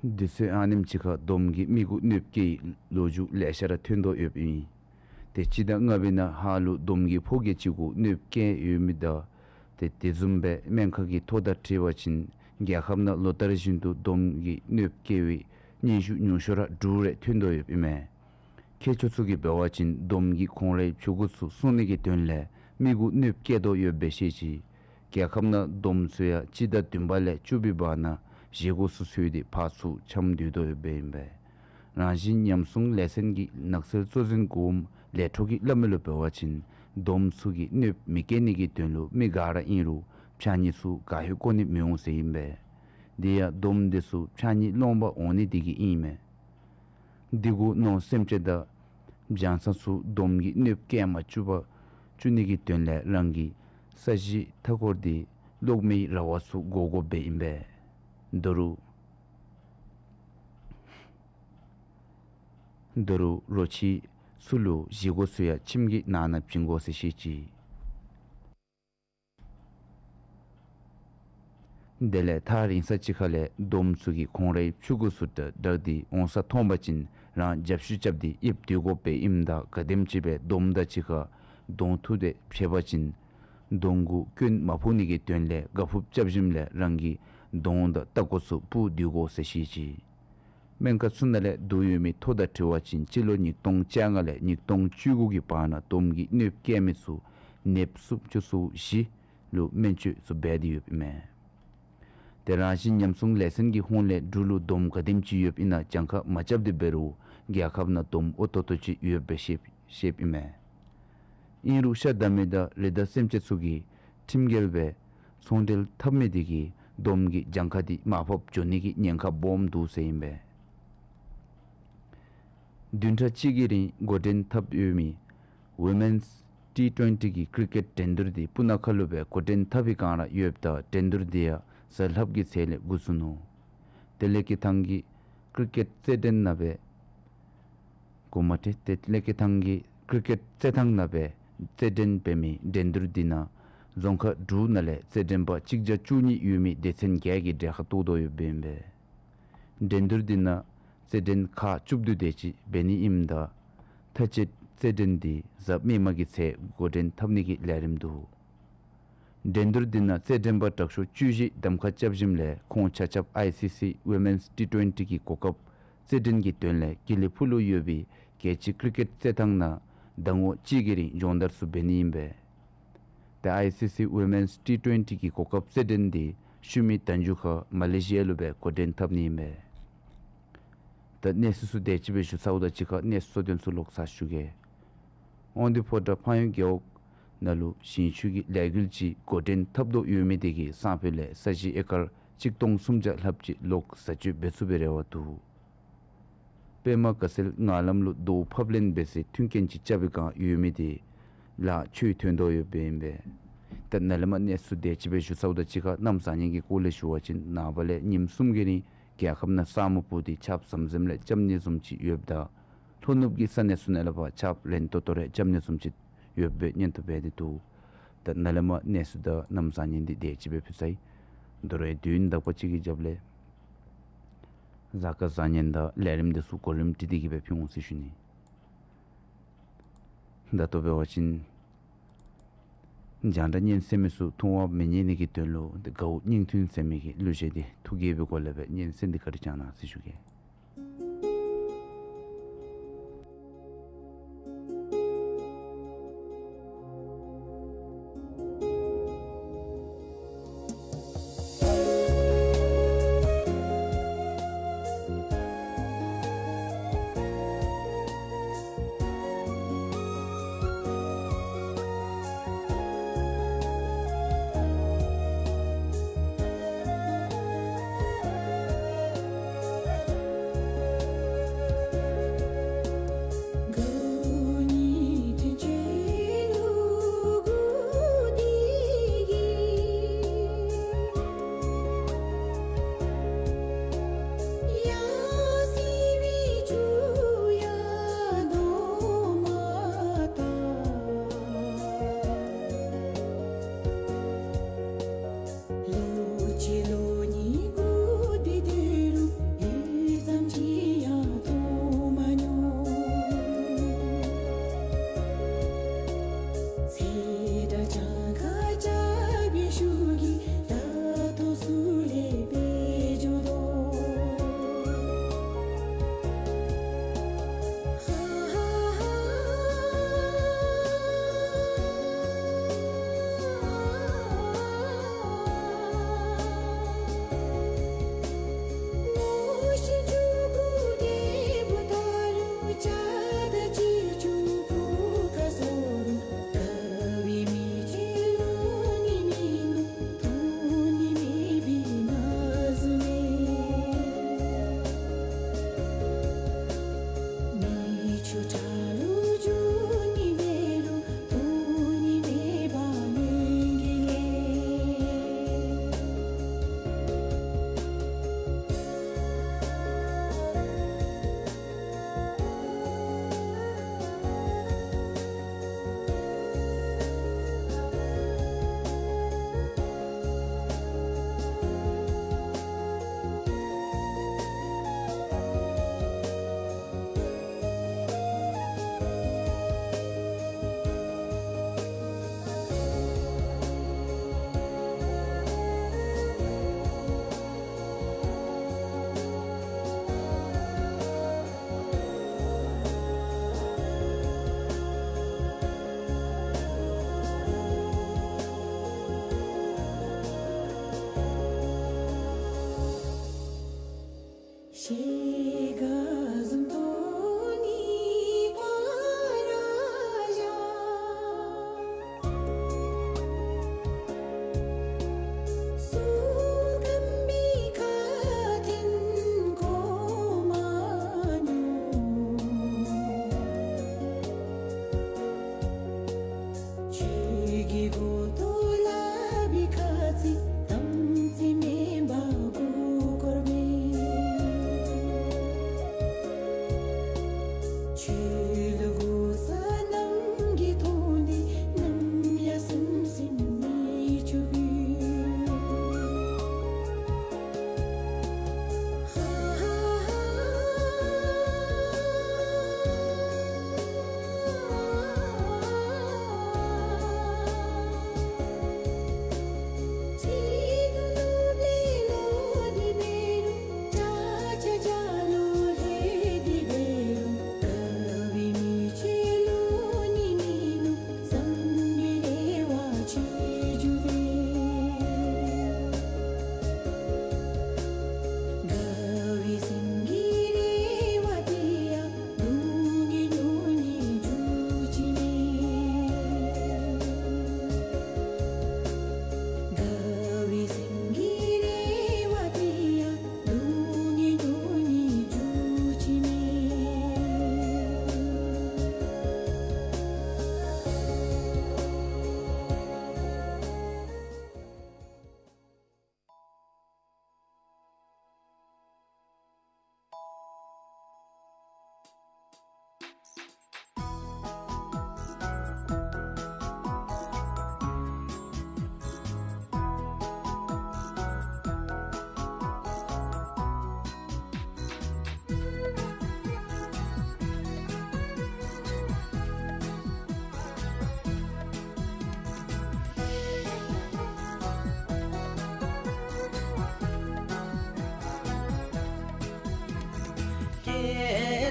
དུས་ཚོད་ཨ་ནེམ་ཅིག་ཁར་དོམ་གྱིས་མི་གུ་གནོདཔ་བཀལ་བའི་ལོ་རྒྱུས་ལེ་ཤ་ར་ཐོན་དོ་ཡོདཔ་ཨིན། ཏེ་སྤྱི་ཟླ་ལྔ་པའི་ནང་ཧཱ་ལུ་དོམ་གྱིས་ཕོ་སྐྱེས་ཅིག་གུ་གནོདཔ་བཀལ་ཡོད་མི་དང་ཏེ་དེ་བཟུམ་སྦེ་སྨན་ཁང་གི་ཐོ་དང་འཁྲིལ་བ་ཅིན་རྒྱལ་ཁབ་ནང་ལོ་ལྟར་བཞིན་དུ་དོམ་གྱིས་གནོདཔ་བཀལ་བའི་སྙན་ཞུ་ཉུང་ཤོས་ར་དྲུག་རེ་ཐོན་དོ་ཡོདཔ་ཨིན་མས། མཁས་མཆོག་ཚུ་གིས་འབད་བ་ཅིན་དོམ་གྱིས་ཁོང་རའི་ཕྲུ་གུ་ཚུ་སྲུང་ནི་གི་དོན་ལས་མི་གུ་གནོདཔ་བཀལ་དོ་ཡོདཔ་སྦེ་བཤད་ཅི། རྒྱལ་ཁབ་ནང་དོམ་ཚུ་ཡང་སྤྱི་ཟླ་བདུན་པ་ལས་བཅུ་པའི་བར་ན་བཞེས་སྒོ་ཚུ་འཚོལ་ཏེ་ཕར་ཚུར་འཁྱམས་སྡོད་དོ་ཡོདཔ་ཨིན་པས། རང་བཞིན་ཉམས་སྲུང་ལས་ཚན་གྱི་ནགས་ཚལ་གཙོ་འཛིན་འགོ་འོགམ་ལས་འཕྲོ་གིས་སླབ་མི་ལུ་འབད་བ་ཅིན་ སྡོམ་ཚུ་གིས་གནོདཔ་མི་བཀལ་ནི་གི་དོན་ལུ་མི་ག་ར་ཨིན་རུང་ཕྱགས་སྙིགས་ཚུ་ག་ཧེ་བཀོ་ནི་མི་འོང་ཟེར་ཨིན་པས། དེ་ཡང་སྡོམ་དེ་ཚུ་ཕྱགས་སྙིགས་སློང་པར་འོང་ནི་དེ་གིས་ཨིན་མས། འདི་གུ་མནོ་སེམས་ཅན་དང་བྱང་ས་ཚུ་སྡོམ་གྱིས་གནོདཔ་བཀལ་མ་བཅུག་པར་བཅུག་ནི་གི་དོན་ལས་རང་གི་ས་གཞི་མཐའ་འཁོར་དེ་གློག་མེའི་ར་བ་ཚུ་བགོ་དགོཔ་སྦེ་ཨིན་པས། ད་རུང་ད་རུང་རོ་ཁྱི་ཚུ་ལུ་བཞེས་སྒོ་ཚུ་ཡང་ཁྱིམ་གྱི་ནང་ན་བྱིན་དགོ་ཟེར་བཤད་ཅི། དེ་ལས་ཐག་རིང་ས་ཅིག་ཁ་ལས་སྡོམ་ཚུ་གིས་ཁོང་རའི་ཕྱུ་གུ་ཚུ་དང་སྦྲགས་ཏེ་འོང་ས་མཐོང་པ་ཅིན་རང་རྒྱབ་ཤུད་རྐྱབ་སྟེ་ཡིབ་སྡོད་དགོཔ་སྦེ་ཨིནམ་ད་ག་དེམ་ཅིག་སྦེ་སྡོམ་དང་གཅིག་ཁར་གདོང་ཐུག་སྟེ་ཕྱད་པ་ཅིན་གདོང་གུ་སྐྱོན་མ་ཕོག་ནི་གི་དོན་ལས་དགའ་ཕུབ་རྐྱབ་ཞིནམ་ལས་རང་གི་གདོང་དང་ལྟག་ཀོ་ཚུ་སྤུར་སྡོད་དགོ་ཟེར་བཤད་ཅི། སྨན་ཁང་ཚུ་ནང་ལས་བསྡུ་ཡོད་མི་ཐོ་དང་འཁྲིལ་བ་ཅིན་སྤྱི་ལོ་ཉིས་སྟོང་བཅོ་ལྔ་ལས་ཉིས་སྟོང་བཅུ་དགུ་གི་བར་ན་སྡོམ་གྱིས་གནོདཔ་བཀལ་མི་ཚུ་ནདཔ་སུམ་ཅུ་སོ་བཞི་ལུ་སྨན་བཅོས་ཚུ་འབད་དེ་ཡོདཔ་ཨིན་མས། དེ་རང་བཞིན་ཉམས་སྲུང་ལས་ཚན་གྱི་ཧོངས་ལས་འབྲུག་ལུ་སྡོམ་ག་དེམ་ཅིག་ཡོདཔ་ཨིན་ན་གྱངས་ཁ་མ་རྐྱབ་སྟེ་འབད་རུང་རྒྱལ་ཁབ་ནང་སྡོམ་ཨོ་ཏོ་ཏོ་ཅིག་ཡོདཔ་སྦེ་བཤདཔ་བཤདཔ་ཨིན་མས། ཨིན་རུང་ཤ་བདའ་མི་དང་རི་དྭགས་སེམས་ཅན་ཚུ་གིས་ཁྲིམས་འགལ་སྦེ་ཚོང་འབྲེལ་འཐབ་མི་དེ་གིས་སྡོམ་གྱི་གྱངས་ཁ་དེ་མར་ཕབ་འགྱོ་ནི་གི་ཉེན་ཁ་སྦོམ་འདུག་ཟེར་ཨིན་པས། བདུན་ཕྲག་གཅིག་གི་རིང་འགོ་འདྲེན་འཐབ་ཡོད་མི་Women's T twenty གི་ཀྲི་ཀེཊ་འགྲན་བསྡུར་དེ་སྤུ་ན་ཁ་ལུ་སྦེ་འགོ་འདྲེན་འཐབ་པའི་བསྒང་ར་ཡོདཔ་ད་འགྲན་བསྡུར་དེ་ཡང་གཟའ་ལྷགཔ་གི་ཚེས་ལས་འགོ་བཙུགས་ནུག། དེ་ལས་ཀེ་ཐང་གི་ཀྲི་ཀེཊ་རྩེད་འགྲན་ནང་སྦེ་གོ་མ་ཏེ་དེ་ལས་ཀེ་ཐང་གི་ཀྲི་ཀེཊ་རྩེད་ཐང་ནང་སྦེ་རྩེད་འགྲན་འབད་མི་འགྲན་བསྡུར་དེ་ནང་རྫོང་ཁག་དྲུག་ནང་ལས་རྩེད་འགྲན་པ་གཅིག་བརྒྱ་བཅུ་གཉིས་ཡོད་མི་སྡེ་ཚན་བརྒྱད་ཀྱིས་གྲལ་ཁར་གཏོགས་དོ་ཡོདཔ་ཨིན་པས། འགྲན་བསྡུར་དེ་ནང་རྩེད་འགྲན་ཁག་བཅུ་བདུན་དེ་ཅིག་འབད་ནི་ཨིནམ་ད་མཐའ་དཔྱད་རྩེད་འགྲན་དེ་གཟའ་མིག་དམར་གྱི་ཚེས་འགོ་འདྲེན་འཐབ་ནི་གི་ལས་རིམ་འདུག། འགྲན་བསྡུར་དེ་ནང་རྩེད་འགྲན་པ་དྲག་ཤོས་བཅུ་བཞི་གདམ་ཁ་རྐྱབ་ཞིནམ་ལས་ཁོང་ཆ་ཁྱབ་I C C Women's T twenty གི་གོ་སྐབས་རྩེད་འགྲན་གྱི་དོན་ལས་ཀི་ལི་ཕུག་ལུ་ཡོད་པའི་རྒྱལ་སྤྱི་ཀྲི་ཀེཊ་རྩེད་ཐང་ནང་ཟླ་ངོ་གཅིག་གི་རིང་སྦྱོང་བརྡར་ཚུ་འབད་ནི་ཨིན་པས། ཏེ་I C C Women's T twenty གི་གོ་སྐབས་རྩེད་འགྲན་དེ་ཤུལ་མའི་ཟླ་མཇུག་ཁར་མ་ལེ་ཤི་ཡ་ལུ་སྦེ་འགོ་འདྲེན་འཐབ་ནི་ཨིན་པས། ད་གནས་ཚུལ་ཚུ་དེ་ཅིག་སྦེ་ཞུ་ཚརཝ་དང་གཅིག་ཁར་གནས་ཚུལ་གཙོ་དོན་ཚུ་ལོག་ཚར་ཞུ་གེ། དབང་འདུས་ཕོ་བྲང་ཕངས་ཡུལ་རྒེད་འོག་ནང་ལུ་ཞིང་ཆུ་གི་ལས་འགུལ་ཅིག་འགོ་འདྲེན་འཐབ་དོ་ཡོད་མི་དེ་གིས་སང་ཕོད་ལས་ས་གཞི་ཨེ་ཀར་གཅིག་སྟོང་སུམ་བརྒྱ་ལྷགཔ་ཅིག་ལོག་བཟའ་སྤྱོད་འབད་ཚུགས་པའི་རེ་བ་འདུག། པདྨ་དགའ་ཚལ་ངང་ལམ་ལུ་རྡོ་ཕབ་ལེན་འབད་སའི་མཐུན་རྐྱེན་ཅིག་རྐྱབ་པའི་བསྒང་ཡོད་མི་དེ་ལཱ་འཕྱོ་ཐོན་དོ་ཡོདཔ་ཨིན་པས། ད་ནཱ་ལས་མར་གནས་ཚུལ་དེ་ཅིག་སྦེ་ཞུ་ཚརཝ་དང་གཅིག་ཁར་གནམ་བཟང་ངན་གྱི་སྐོར་ལས་ཞུ་བ་ཅིན་ནངས་པ་ལས་ཉིནམ་གསུམ་གྱི་རིང་རྒྱལ་ཁབ་ནང་ས་སྨུག་སྤུབས་ཏེ་ཆརཔ་ཟམ་ཟིམ་ལས་རྐྱབ་ནི་བཟུམ་ཅིག་ཡོདཔ་ད་ལྷོ་ནུབ་ཀྱི་ས་གནས་ཚུ་ནང་ལས་ཕར་ཆརཔ་རན་ཏོག་ཏོ་རེ་རྐྱབ་ནི་བཟུམ་ཅིག་ཡོདཔ་སྦེ་སྙན་ཐོ་འབད་དེ་འདུག། ད་ནཱ་ལས་མར་གནས་ཚུལ་དང་གནམ་བཟང་ངན་འདི་དེ་ཅིག་སྦེ་ཕུལ་ཚར་ཡི། ད་རུང་དུས་ཡུན་དག་པ་ཅིག་གི་རྒྱབ་ལས་གཟའ་སྐར་བཟང་ངན་དང་ལས་རིམ་དེ་ཚུ་གོ་རིམ་སྒྲིག་སྟེ་གི་སྦེ་ཕུལ་འོང་ཟེར་ཞུ་ནི། ད་ལྟོ་འབད་བ་ཅིན་རྒྱང་བསྒྲགས་སྙན་གསན་མི་ཚུ་ཐུབ་དབང་མི་ཉན་ནི་གི་དོན་ལུ་དགའ་བོ་སྙིང་མཐུན་ཟེར་མི་གི་གླུ་གཞས་འདི་ཐུགས་དགྱེས་པའི་སྒོ་ལས་སྦེ་སྙན་གསན་ཏེ་བཀའ་དྲིན་བསྐྱང་གནང་ཟེར་ཞུ་གེ།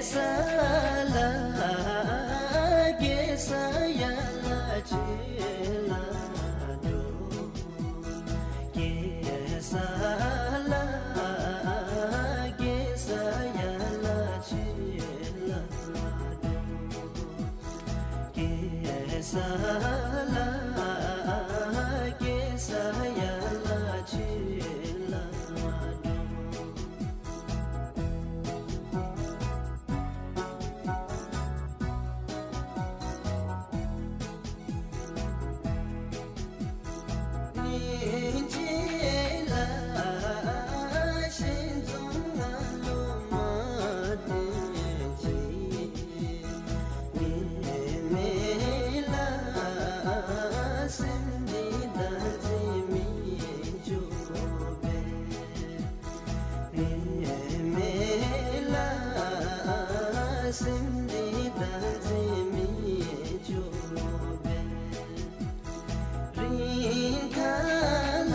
ས་ལ་གེ་སར་ཡར་ལ་ཆེ་ལ་འགྲོ། གེ་སར་ལ་གེ་སར་ཡར་ལ་ཆེ་ལ་འགྲོ། གེ་སར་ལ་གེ་སར་ཡར་ལ་ཆེ་ལ་འགྲོ། མེད་ལ་སེམས་འདི་བདག་འཛིན་མི་བཅོ་བས། རིང་ཐ་ལ་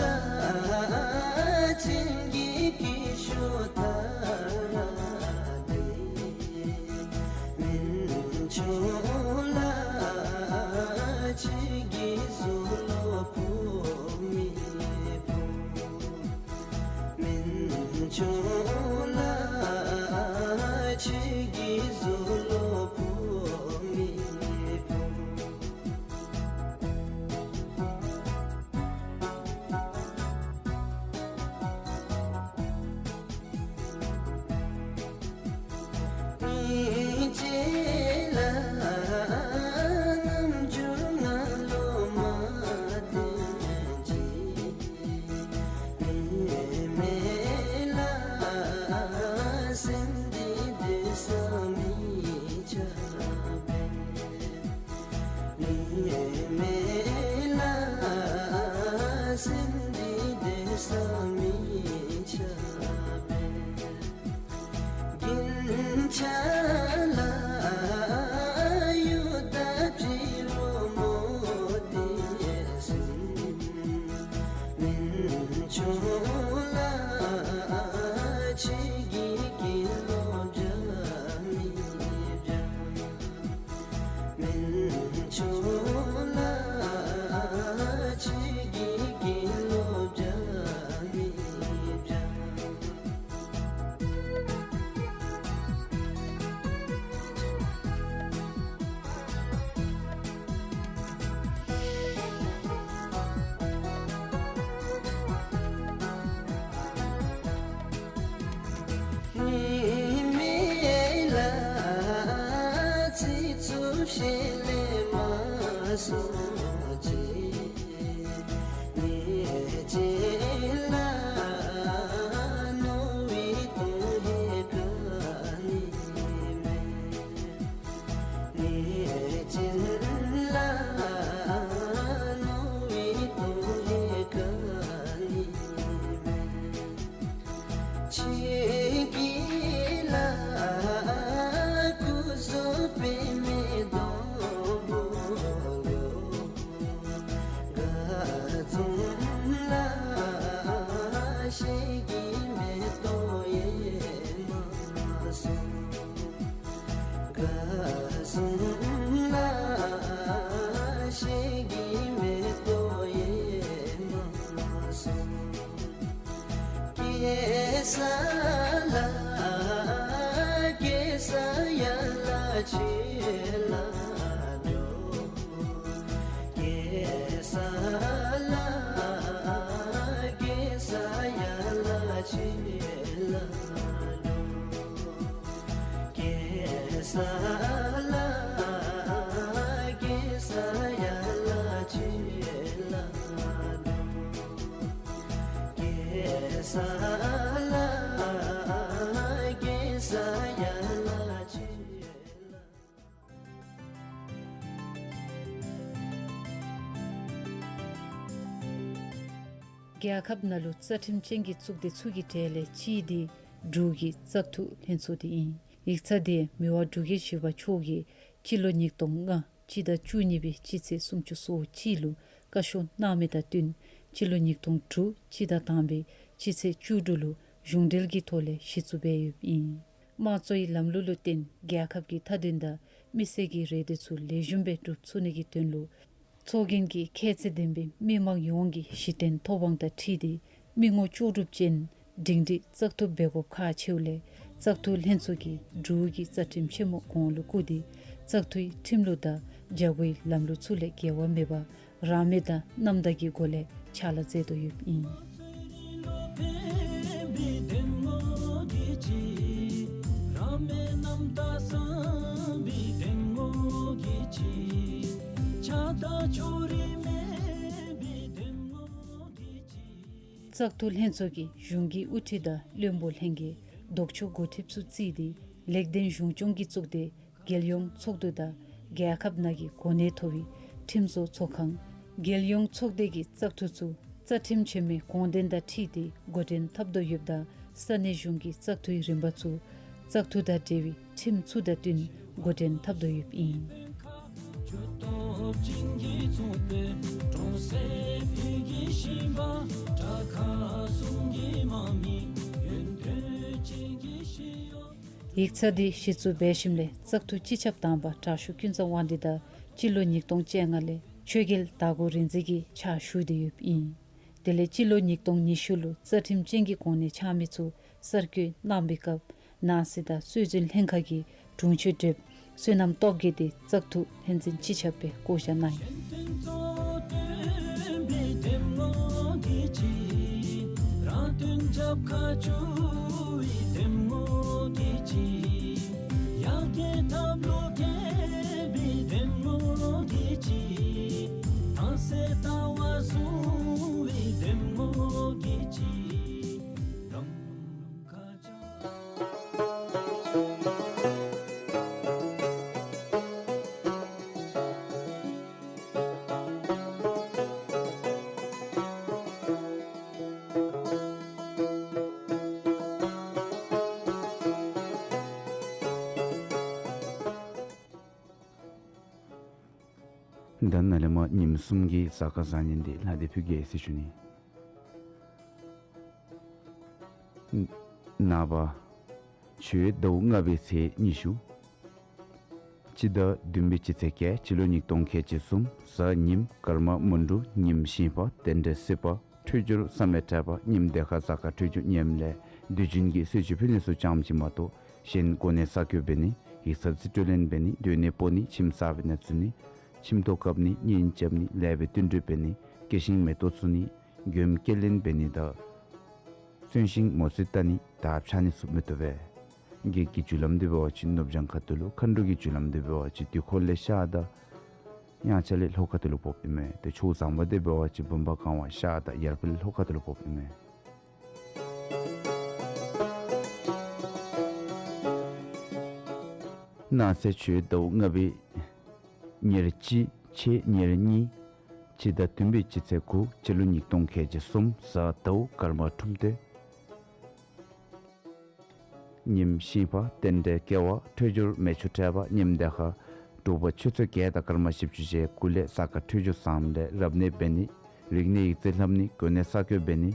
ཅན་གྱི་སྐྱིད་ཤོས་ཐ་ར་དེ་མིན་ཆོག་ལ། ཁྱེད་ཀྱི་གཟུགས་ལུ་ཕོག་མི་ཕོག་མིན་ཆོག་ལ། ཁྱེད་ཀྱི་གཟུགས་ལུ་ཕོག་མི་ཕོག། ཉིན་བྱེད་ལ་རྣམ་འགྱུར་ང་ལུ་མ་བསྟན་ཅིག། མེད་ལ་སེམས་འདི་སྡོད་ས་མི་ཆགས་པས། མེད་ལ་སེམས་འདི་སྡོད་ས་མི་ཆགས་པས། རྒྱན་ཆ་ལ་གཡུ་དང་འབྲི་ལོ་མོ་དེ་གསུམ་མིན་ཆོག་ལ། ཁྱེད་ཀྱི་དཀྱིལ་ལུ་འདྲ་མི་འདྲ་མིན་ཆོག་ལ། ཁྱེད་ཀྱི་དཀྱིལ་ལུ་འདྲ་མི་འདྲ། ཉི་མའི་ལ་ཚིག་རྩུབ་བཤད་ལས་མ་སོང་ཅིག། ཉིན་བྱེད་ལ་རྣོ་བའི་དོན་ཧེ་ག་ནི་མེད། ཉིན་བྱེད་ལ་རྣོ་བའི་དོན་ཧེ་ག་ནི་མེད། ཁྱེད་ཀྱི་ལ་སྐུ་གཟུགས་པདྨའི་སྡོང་པོ་ལུ། ག་ཙམ་ལ་ཤེས་ཀྱི་མེ་ཏོག་ཡལ་མ་སོང་། ག་ཙམ་ལ་ཤེས་ཀྱི་མེ་ཏོག་ཡལ་མ་སོང་། གེ་སར་ལ་གེ་སར་ཡར་ལ་ཆེ་ལ་འགྲོ། གེ་སར་ལ་གེ་སར་ཡར་ལ་ཆེ་ལ་འགྲོ། གེ་སར་ལ་གེ་སར་ཡར་ལ་ཆེ་ལ་འགྲོ། གེ་སར་ལ་གེ་སར་ཡར་ལ་ཆེ་ལ། རྒྱལ་ཁབ་ནང་ལུ་རྩ་ཁྲིམས་ཅན་གྱི་གཙུག་སྡེ་ཚུ་གི་གྲས་ལས་གཅིག་འདི་འབྲུག་གི་བཙག་འཐུ་ལྷན་ཚོགས་འདི་ཨིན། ཡིག་ཚང་འདི་མི་དབང་འབྲུག་རྒྱལ་བཞི་པ་མཆོག་གིས་སྤྱི་ལོ་ཉིས་སྟོང་ལྔ་སྤྱི་ཟླ་བཅུ་གཉིས་པའི་སྤྱི་ཚེས་སུམ་ཅུ་སོ་གཅིག་ལུ་བཀའ་ཤོག་གནང་མི་དང་བསྟུན་སྤྱི་ལོ་ཉིས་སྟོང་དྲུག་སྤྱི་ཟླ་དང་པའི་སྤྱི་ཚེས་བཅུ་དྲུག་ལུ་གཞུང་འབྲེལ་གྱི་ཐོག་ལས་གཞི་བཙུགས་འབད་ཡོདཔ་ཨིན། དམངས་གཙོའི་ལམ་ལུགས་ལུ་བརྟེན་རྒྱལ་ཁབ་ཀྱི་མཐའ་དོན་དང་མི་སེར་གྱི་རེ་འདོད་ཚུ་ལེགས་ཤོམ་སྦེ་སྒྲུབ་ཚུགས་ནི་གི་དོན་ལུ་ཚོགས་རྒྱན་གྱི་ཁྱད་ཚད་ལྡན་པའི་མི་མང་ཡོངས་ཀྱི་གཞི་རྟེན་ཐོབ་དབང་དང་འཁྲིལ་ཏེ་མི་ངོ་ལྕོགས་གྲུབ་ཅན་སྒྲིང་སྒྲིང་བཙག་འཐུ་འབད་དགོཔ་ཁག་ཆེཝ་ལས་བཙག་འཐུ་ལྷན་ཚོགས་ཀྱིས་འབྲུག་གི་རྩ་ཁྲིམས་ཆེན་མོ་གོང་ལུ་བཀུར་ཏེ་བཙག་འཐུའི་ཁྲིམས་ལུགས་དང་བྱ་སྒོའི་ལམ་ལུགས་ཚུ་ལས་འགལ་བ་མེད་པར་རང་མོས་དང་རྣམ་དག་གི་སྒོ་ལས་ཕྱག་ལཱ་མཛད་དོ་ཡོདཔ་ཨིན། བཙག་འཐུ་ལྷན་ཚོགས་ཀྱིས་གཞུང་གི་དབུ་ཁྲིད་དང་བློན་པོ་ལྷན་རྒྱས་ལྡོག་ཕྱོགས་འགོ་ཁྲིདཔ་ཚུ་བརྩིས་ཏེ་ལེགས་ལྡན་གཞུང་སྐྱོང་གིས་བཙུགས་ཏེ་རྒྱལ་ཡོངས་ཚོགས་འདུ་དང་རྒྱལ་ཁབ་ནང་གི་གོ་གནས་མཐོ་བའི་ཁྲིམས་བཟོ་ཚོགས་ཁང་རྒྱལ་ཡོངས་ཚོགས་སྡེ་གི་བཙག་འཐུ་ཚུ་རྩ་ཁྲིམས་ཆེན་མོའི་དགོངས་དོན་དང་འཁྲིལ་ཏེ་འགོ་འདྲེན་འཐབ་དོ་ཡོདཔ་ད་ས་གནས་གཞུང་གི་བཙག་འཐུའི་རིམ་པ་ཚུ་བཙག་འཐུ་དང་འབྲེལ་བའི་ཁྲིམས་ཚུ་དང་བསྟུན་འགོ་འདྲེན་འཐབ་དོ་ཡོདཔ་ཨིན། ཡིག་ཚང་འདི་གཞི་བཙུགས་འབད་ཞིནམ་ལས་བཙག་འཐུ་སྤྱི་ཁྱབ་དང་པ་དྲག་ཤོས་ཀུན་བཟང་དབང་འདུས་དང་སྤྱི་ལོ་ཉིས་སྟོང་བཅོ་ལྔ་ལས་ཆོས་རྒྱལ་དྭགས་པོ་རིག་འཛིན་གྱིས་ཕྱག་ཞུ་སྟེ་ཡོདཔ་ཨིན། དེ་ལས་སྤྱི་ལོ་ཉིས་སྟོང་ཉི་ཤུ་ལུ་རྩ་ཁྲིམས་ཅན་གྱི་གོ་གནས་འཆང་མི་ཚུ་གསར་བསྐོ་གནང་བའི་སྐབས་ནང་སྲིད་དང་སྲོལ་འཛིན་ལྷན་ཁག་གི་དྲུང་ཆེན་གྲུབ་བསོད་ནམས་སྟོབས་རྒྱས་དེ་བཙག་འཐུ་ལྷན་འཛིན་སྤྱི་ཁྱབ་སྦེ་བསྐོ་བཞག་གནང་ཡི། ད་ནཱ་ལས་མར་ཉིནམ་གསུམ་གྱི་གཟའ་སྐར་བཟང་ངན་འདི་ལྷག་སྟེ་ཕུལ་གེ་ཟེར་ཞུ་ནི། ནངས་པ་ཕྱི་ཟླཝ་ལྔ་པའི་ཚེས་ཉི་ཤུ། སྤྱི་ཟླ་བདུན་པའི་སྤྱི་ཚེས་བརྒྱད། སྤྱི་ལོ་ཉིས་སྟོང་ཁལ་གཅིག་གསུམ། གཟའ་ཉིམ། སྐར་མ་མོན་གྲུ། ཉིམ་ཤིང་ཕག། རྟེན་འབྲེལ་སྲིད་པ། འཕྲོད་སྦྱོར་བསམ་ཡས་འཕྲལ་པ། ཉིམ་དེ་ཁར་གཟའ་སྐར་འཕྲོད་སྦྱོར་ངནམ་ལས་དུས་རྒྱུན་གྱི་གསོལ་མཆོད་ཕུལ་ནི་ཚུ་ཙམ་ཅིག་མ་གཏོགས་གཞན་གོ་གནས་གསར་བསྐོ་འབད་ནི། ཡིག་ཚང་རྩིས་སྤྲོད་ལེན་འབད་ནི། སྡོད་གནས་སྤོ་ནི། ཁྱིམ་གསར་པའི་ནང་འཛུལ་ནི། ཁྱིམ་ཐོག་བཀབ་ནི། གཉེན་རྐྱབ་ནི། ལས་པའི་བསྟུན་གྲོས་འབད་ནི། སྐྱེ་ཤིང་མེ་ཏོག་བཙུགས་ནི། མགྱོནམ་སྐྱེ་ལེན་འབད་ནི་དང་གསོན་ཤིང་མོ་རྩིས་བལྟ་ནི། དར་འཕྱར་ནི་ཚུ་མི་བཏུབ་པས། སྒེག་གི་རྒྱུ་ལམ་འདི་འབད་བ་ཅིན་ནུབ་བྱང་ཁ་ཐུག་ལུ། མཁའ་འགྲོ་གི་རྒྱུ་ལམ་འདི་འབད་བ་ཅིན་དུས་འཁོར་ལས་ཤར་དང་དབྱངས་འཆར་ལས་ལྷོ་ཁ་ཐུག་ལུ་ཕོགཔ་ཨིན་མས། ཏེ་ཕྱོགས་བཟང་པོ་འདི་འབད་བ་ཅིན་བུམ་པ་གང་བ་ཤར་དང་ཡར་འཕེལ་ལྷོ་ཁ་ཐུག་ལུ་ཕོགཔ་ཨིན་མས། གནངས་ཚེ་ཕྱི་ཟླཝ་ལྔ་པའི་ཉེར་གཅིག་ཕྱེད་ཉེར་གཉིས། སྤྱི་ཟླ་བདུན་པའི་སྤྱི་ཚེས་དགུ། སྤྱི་ལོ་ཉིས་སྟོང་ཁལ་གཅིག་གསུམ། གཟའ་ཟླཝ་སྐར་མ་འཁྲུངས་སྟོན། ཉིམ་ཤིང་ཕག། རྟེན་འབྲེལ་སྐྱེ་བ། འཕྲོད་སྦྱོར་མེ་ཆུ་འཕྲལ་པ། ཉིམ་དེ་ཁར་དྲོ་པ་ཆུ་ཚོད་བརྒྱད་དང་སྐར་མ་བཞི་བཅུ་ཞེ་དགུ་ལས་གཟའ་སྐར་འཕྲོད་སྦྱོར་བཟངམ་ལས་རབ་གནས་འབད་ནི། རིག་གནས་ཡིག་རྩིས་ལྷབ་ནི། གོ་གནས་གསར་བསྐོ་འབད་ནི།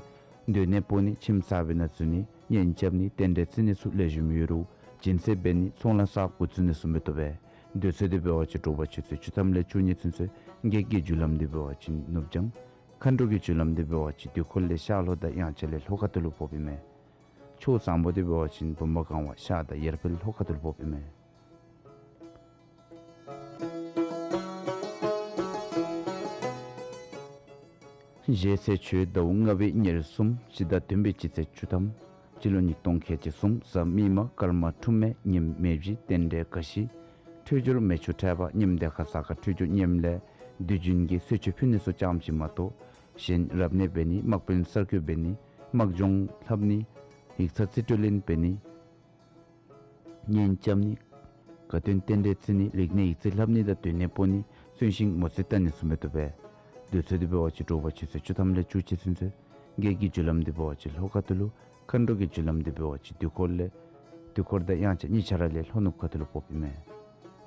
སྡོད་གནས་སྤོ་ནི། ཁྱིམ་གསར་པའི་ནང་འཛུལ་ནི། གཉེན་རྐྱབ་ནི། རྟེན་འབྲེལ་བརྩི་ནི་ཚུ་ལེགས་ཤོམ་ཡོད་རུང་སྦྱིན་སྲེག་འབད་ནི། ཚོང་ལཱ་གསརཔ་འགོ་བཙུགས་ནི་ཚུ་མི་བཏུབ་པས། དུས་ཚོད་འདི་འབད་བ་ཅིན་དྲོ་པ་ཆུ་ཚོད་བཅུ་ཐམ་ལས་བཅུ་གཉིས་ཚུན་ཚོད། སྒེག་གི་རྒྱུ་ལམ་འདི་འབད་བ་ཅིན་ནུབ་བྱང་། མཁའ་འགྲོ་གི་རྒྱུ་ལམ་འདི་འབད་བ་ཅིན་དུས་འཁོར་ལས་ཤར་ལྷོ་དང་དབྱངས་འཆར་ལས་ལྷོ་ཁ་ཐུག་ལུ་ཕོགཔ་ཨིན་མས། ཕྱོགས་བཟང་པོ་འདི་འབད་བ་ཅིན་བུམ་པ་གང་བ་ཤར་དང་ཡར་འཕེལ་ལྷོ་ཁ་ཐུག་ལུ་ཕོགཔ་ཨིན་མས། བཞེས་ཚེ་ཕྱི་ཟླཝ་ལྔ་པའི་ཉེར་གསུམ། སྤྱི་ཟླ་བདུན་པའི་སྤྱི་ཚེས་བཅུ་ཐམ། སྤྱི་ལོ་ཉིས་སྟོང་ཁལ་གཅིག་གསུམ། གཟའ་མིག་དམར། སྐར་མ་འཁྲུངས་མེ། ཉིམ་མེ་བཞི། རྟེན་འབྲེལ་ག་ཤི། འཕྲོད་སྦྱོར་མེ་ཆུ་འཕྲལ་པ། ཉིམ་དེ་ཁར་གཟའ་སྐར་འཕྲོད་སྦྱོར་ངནམ་ལས་དུས་རྒྱུན་གྱི་གསོལ་མཆོད་ཕུལ་ནི་ཚུ་ཙམ་ཅིག་མ་གཏོགས་གཞན་རབ་གནས་འབད་ནི། དམག་དཔོན་གསར་བསྐོ་འབད་ནི། དམག་སྦྱོང་ལྷབ་ནི། ཡིག་ཚང་རྩིས་སྤྲོད་ལེན་འབད་ནི། གཉེན་རྐྱབ་ནི། དགའ་སྟོན་རྟེན་འབྲེལ་བརྩི་ནི། རིག་གནས་ཡིག་རྩིས་ལྷབ་ནི་དང་སྡོད་གནས་སྤོ་ནི། གསོན་ཤིང་མོ་རྩིས་བལྟ་ནི་ཚུ་མི་བཏུབ་པས། དུས་ཚོད་འདི་འབད་བ་ཅིན་དྲོ་པ་ཆུ་ཚོད་བཅུ་ཐམ་ལས་བཅུ་གཅིག་ཚུན་ཚོད། སྒེག་གི་རྒྱུ་ལམ་འདི་འབད་བ་ཅིན་ལྷོ་ཁ་ཐུག་ལུ། མཁའ་འགྲོ་གི་རྒྱུ་ལམ་འདི་འབད་བ་ཅིན་དུས་འཁོར་ལས། དུས་འཁོར་དང་དབྱངས་འཆར་གཉིས་ཆ་ར་ལས་ལྷོ་ནུབ་ཁ་ཐུག་ལུ་ཕོགཔ་ཨིན་མས།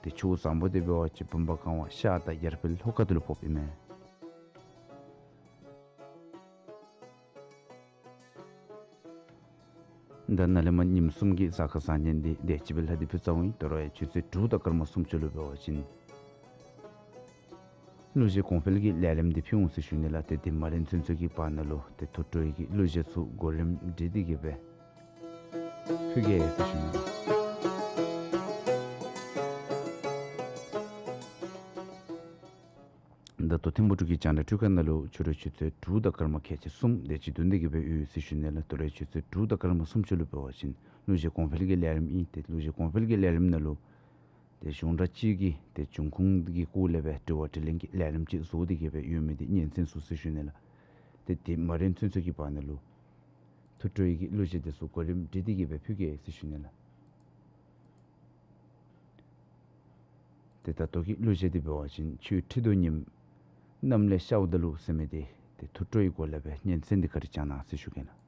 ཏེ་ཕྱོགས་བཟང་པོ་འདི་འབད་བ་ཅིན་བུམ་པ་གང་བ་ཤར་དང་ཡར་འཕེལ་ལྷོ་ཁ་ཐུག་ལུ་ཕོགཔ་ཨིན་མས། ད་ནཱ་ལས་མར་ཉིནམ་གསུམ་གྱི་གཟའ་སྐར་བཟང་ངན་འདི་དེ་ཅིག་སྦེ་ལྷག་སྟེ་ཕུལ་ཚར་འོང་ཡི། དོ་རུང་ཡང་ཆུ་ཚོད་དྲུག་དང་སྐར་མ་སུམ་ཅུ་ལུ་འབད་བ་ཅིན་གླུ་གཞས་གོང་འཕེལ་གྱི་ལས་རིམ་འདི་ཕུལ་འོང་ཟེར་ཞུ་ནི་ལགས། ཏེ་དེ་མ་རན་ཚུན་ཚོད་ཀྱི་བར་ན་ལུ་ཏེ་ཐུགས་སྤྲོ་བའི་གླུ་གཞས་ཚུ་གོ་རིམ་སྒྲིག་སྟེ་གི་སྦེ་ཕུལ་གེ་ཟེར་ཞུ་ནི་ལགས། ད་ལྟོ་ཐིམ་ཕུག་འབྲུག་གི་རྒྱང་བསྒྲགས་ཁང་ནང་ལུ་ཕྱི་རུ་ཆུ་ཚོད་དྲུག་དང་སྐར་མ་ཁལ་གཅིག་གསུམ་དེ་ཅིག་བདུན་དེ་གི་སྦེ་ཡོད་ཟེར་ཞུ་ནི་ལགས། དོ་རུང་ཆུ་ཚོད་དྲུག་དང་སྐར་མ་སུམ་ཅུ་ལུ་འབད་བ་ཅིན་གླུ་གཞས་གོང་འཕེལ་གྱི་ལས་རིམ་ཨིན། ཏེ་གླུ་གཞས་གོང་འཕེལ་གྱི་ལས་རིམ་ནང་ལུ་ཏེ་གཞུང་དང་སྤྱི་གི་ཏེ་འབྱུང་ཁུངས་ཀྱི་སྐོར་ལས་སྦེ་དྲི་བ་དྲིས་ལན་གྱི་ལས་རིམ་ཅིག་བཟོ་སྟེ་གི་སྦེ་ཡོད་མི་འདི་སྙན་གསན་ཚུགས་ཟེར་ཞུ་ནི་ལགས། ཏེ་དེ་མ་རན་ཚུན་ཚོད་ཀྱི་བར་ན་ལུ་ཐུགས་སྤྲོ་བའི་གླུ་གཞས་དེ་ཚུ་གོ་རིམ་སྒྲིག་སྟེ་གི་སྦེ་ཕུལ་གེ་ཟེར་ཞུ་ནི་ལགས། ཏེ་ད་ལྟོ་གི་གླུ་གཞས་འདི་འབད་བ་ཅིན་ཆུའི་ཁྲི་གདུགས་ཉིམ་གནམ་ལས་ཤརཝ་ད་ལུ་ཟེར་མི་འདི་ཏེ་ཐུགས་སྤྲོ་བའི་སྒོ་ལས་སྦེ་སྙན་གསན་འདི་བཀའ་དྲིན་བསྐྱང་གནང་ཟེར་ཞུ་གེ་ལགས།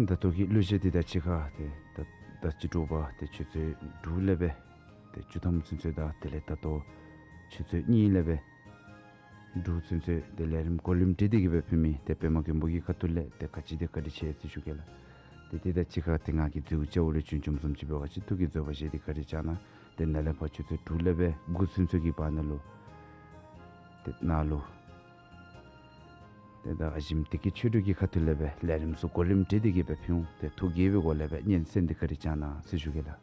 ད་ལྟོ་གི་གླུ་གཞས་འདི་དང་གཅིག་ཁར་ཏེ་ད་ད་ཅི་དྲོ་པ་ཏེ་ཆུ་ཚོད་དྲུག་ལས་སྦེ་ཏེ་བཅུ་ཐམ་ཚུན་ཚོད་དང་དེ་ལས་ད་ལྟོ་ཆུ་ཚོད་གཉིས་ལས་སྦེ་དྲུག་ཚུན་ཚོད་ཏེ་ལས་རིམ་གོ་རིམ་སྒྲིག་སྟེ་གི་སྦེ་ཕུལ་མི་ཏེ་པདྨ་མགོན་པོ་གི་ཁ་ཐུག་ལས་ཏེ་ག་ཅི་དེ་བཀའ་དྲིན་ཆེ་ཟེར་ཞུ་གེ་ལགས། ཏེ་དེ་དང་གཅིག་ཁར་ཏེ་ང་གིས་མཛུབ་ཅ་འུ་རེ་ཆུང་ཆུང་བཟུམ་ཅིག་འབད་བ་ཅིན་ཐུགས་ཀྱི་མཛོད་པ་བཞེས་ཏེ་བཀའ་དྲིན་བསྐྱང་གནང་། ཏེ་ནཱ་ལས་ཕར་ཆུ་ཚོད་དྲུག་ལས་སྦེ་དགུ་ཚུན་ཚོད་ཀྱི་བར་ན་ལུ་ཏེ་ནཱ་ལུ་ཏེ་ད་ཨ་ཞིམ་བདེ་སྐྱིད་ཆོས་དྲུག་གི་ཁ་ཐུག་ལས་སྦེ་ལས་རིམ་ཚུ་གོ་རིམ་སྒྲིག་སྟེ་གི་སྦེ་ཕུལ་འོང་། ཏེ་ཐུགས་དགྱེས་པའི་སྒོ་ལས་སྦེ་སྙན་གསན་འདི་བཀའ་དྲིན་བསྐྱང་གནང་ཟེར་ཞུ་གེ་ལགས།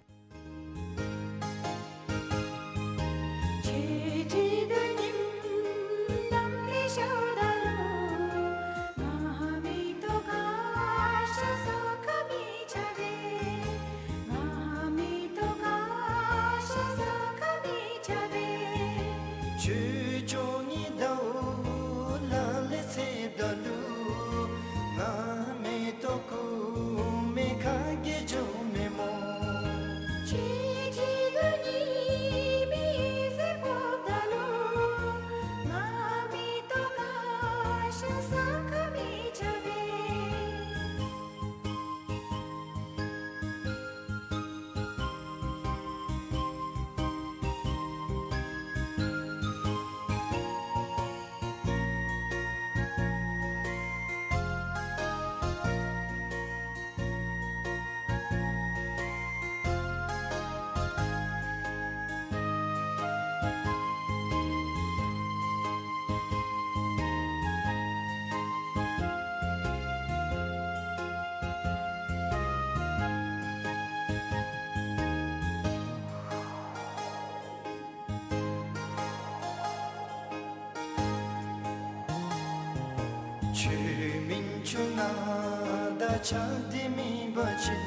ཁྱོད་མིན་ཆུང་ང་དང་ཆ་འདི་མེད་པ་ཅིན་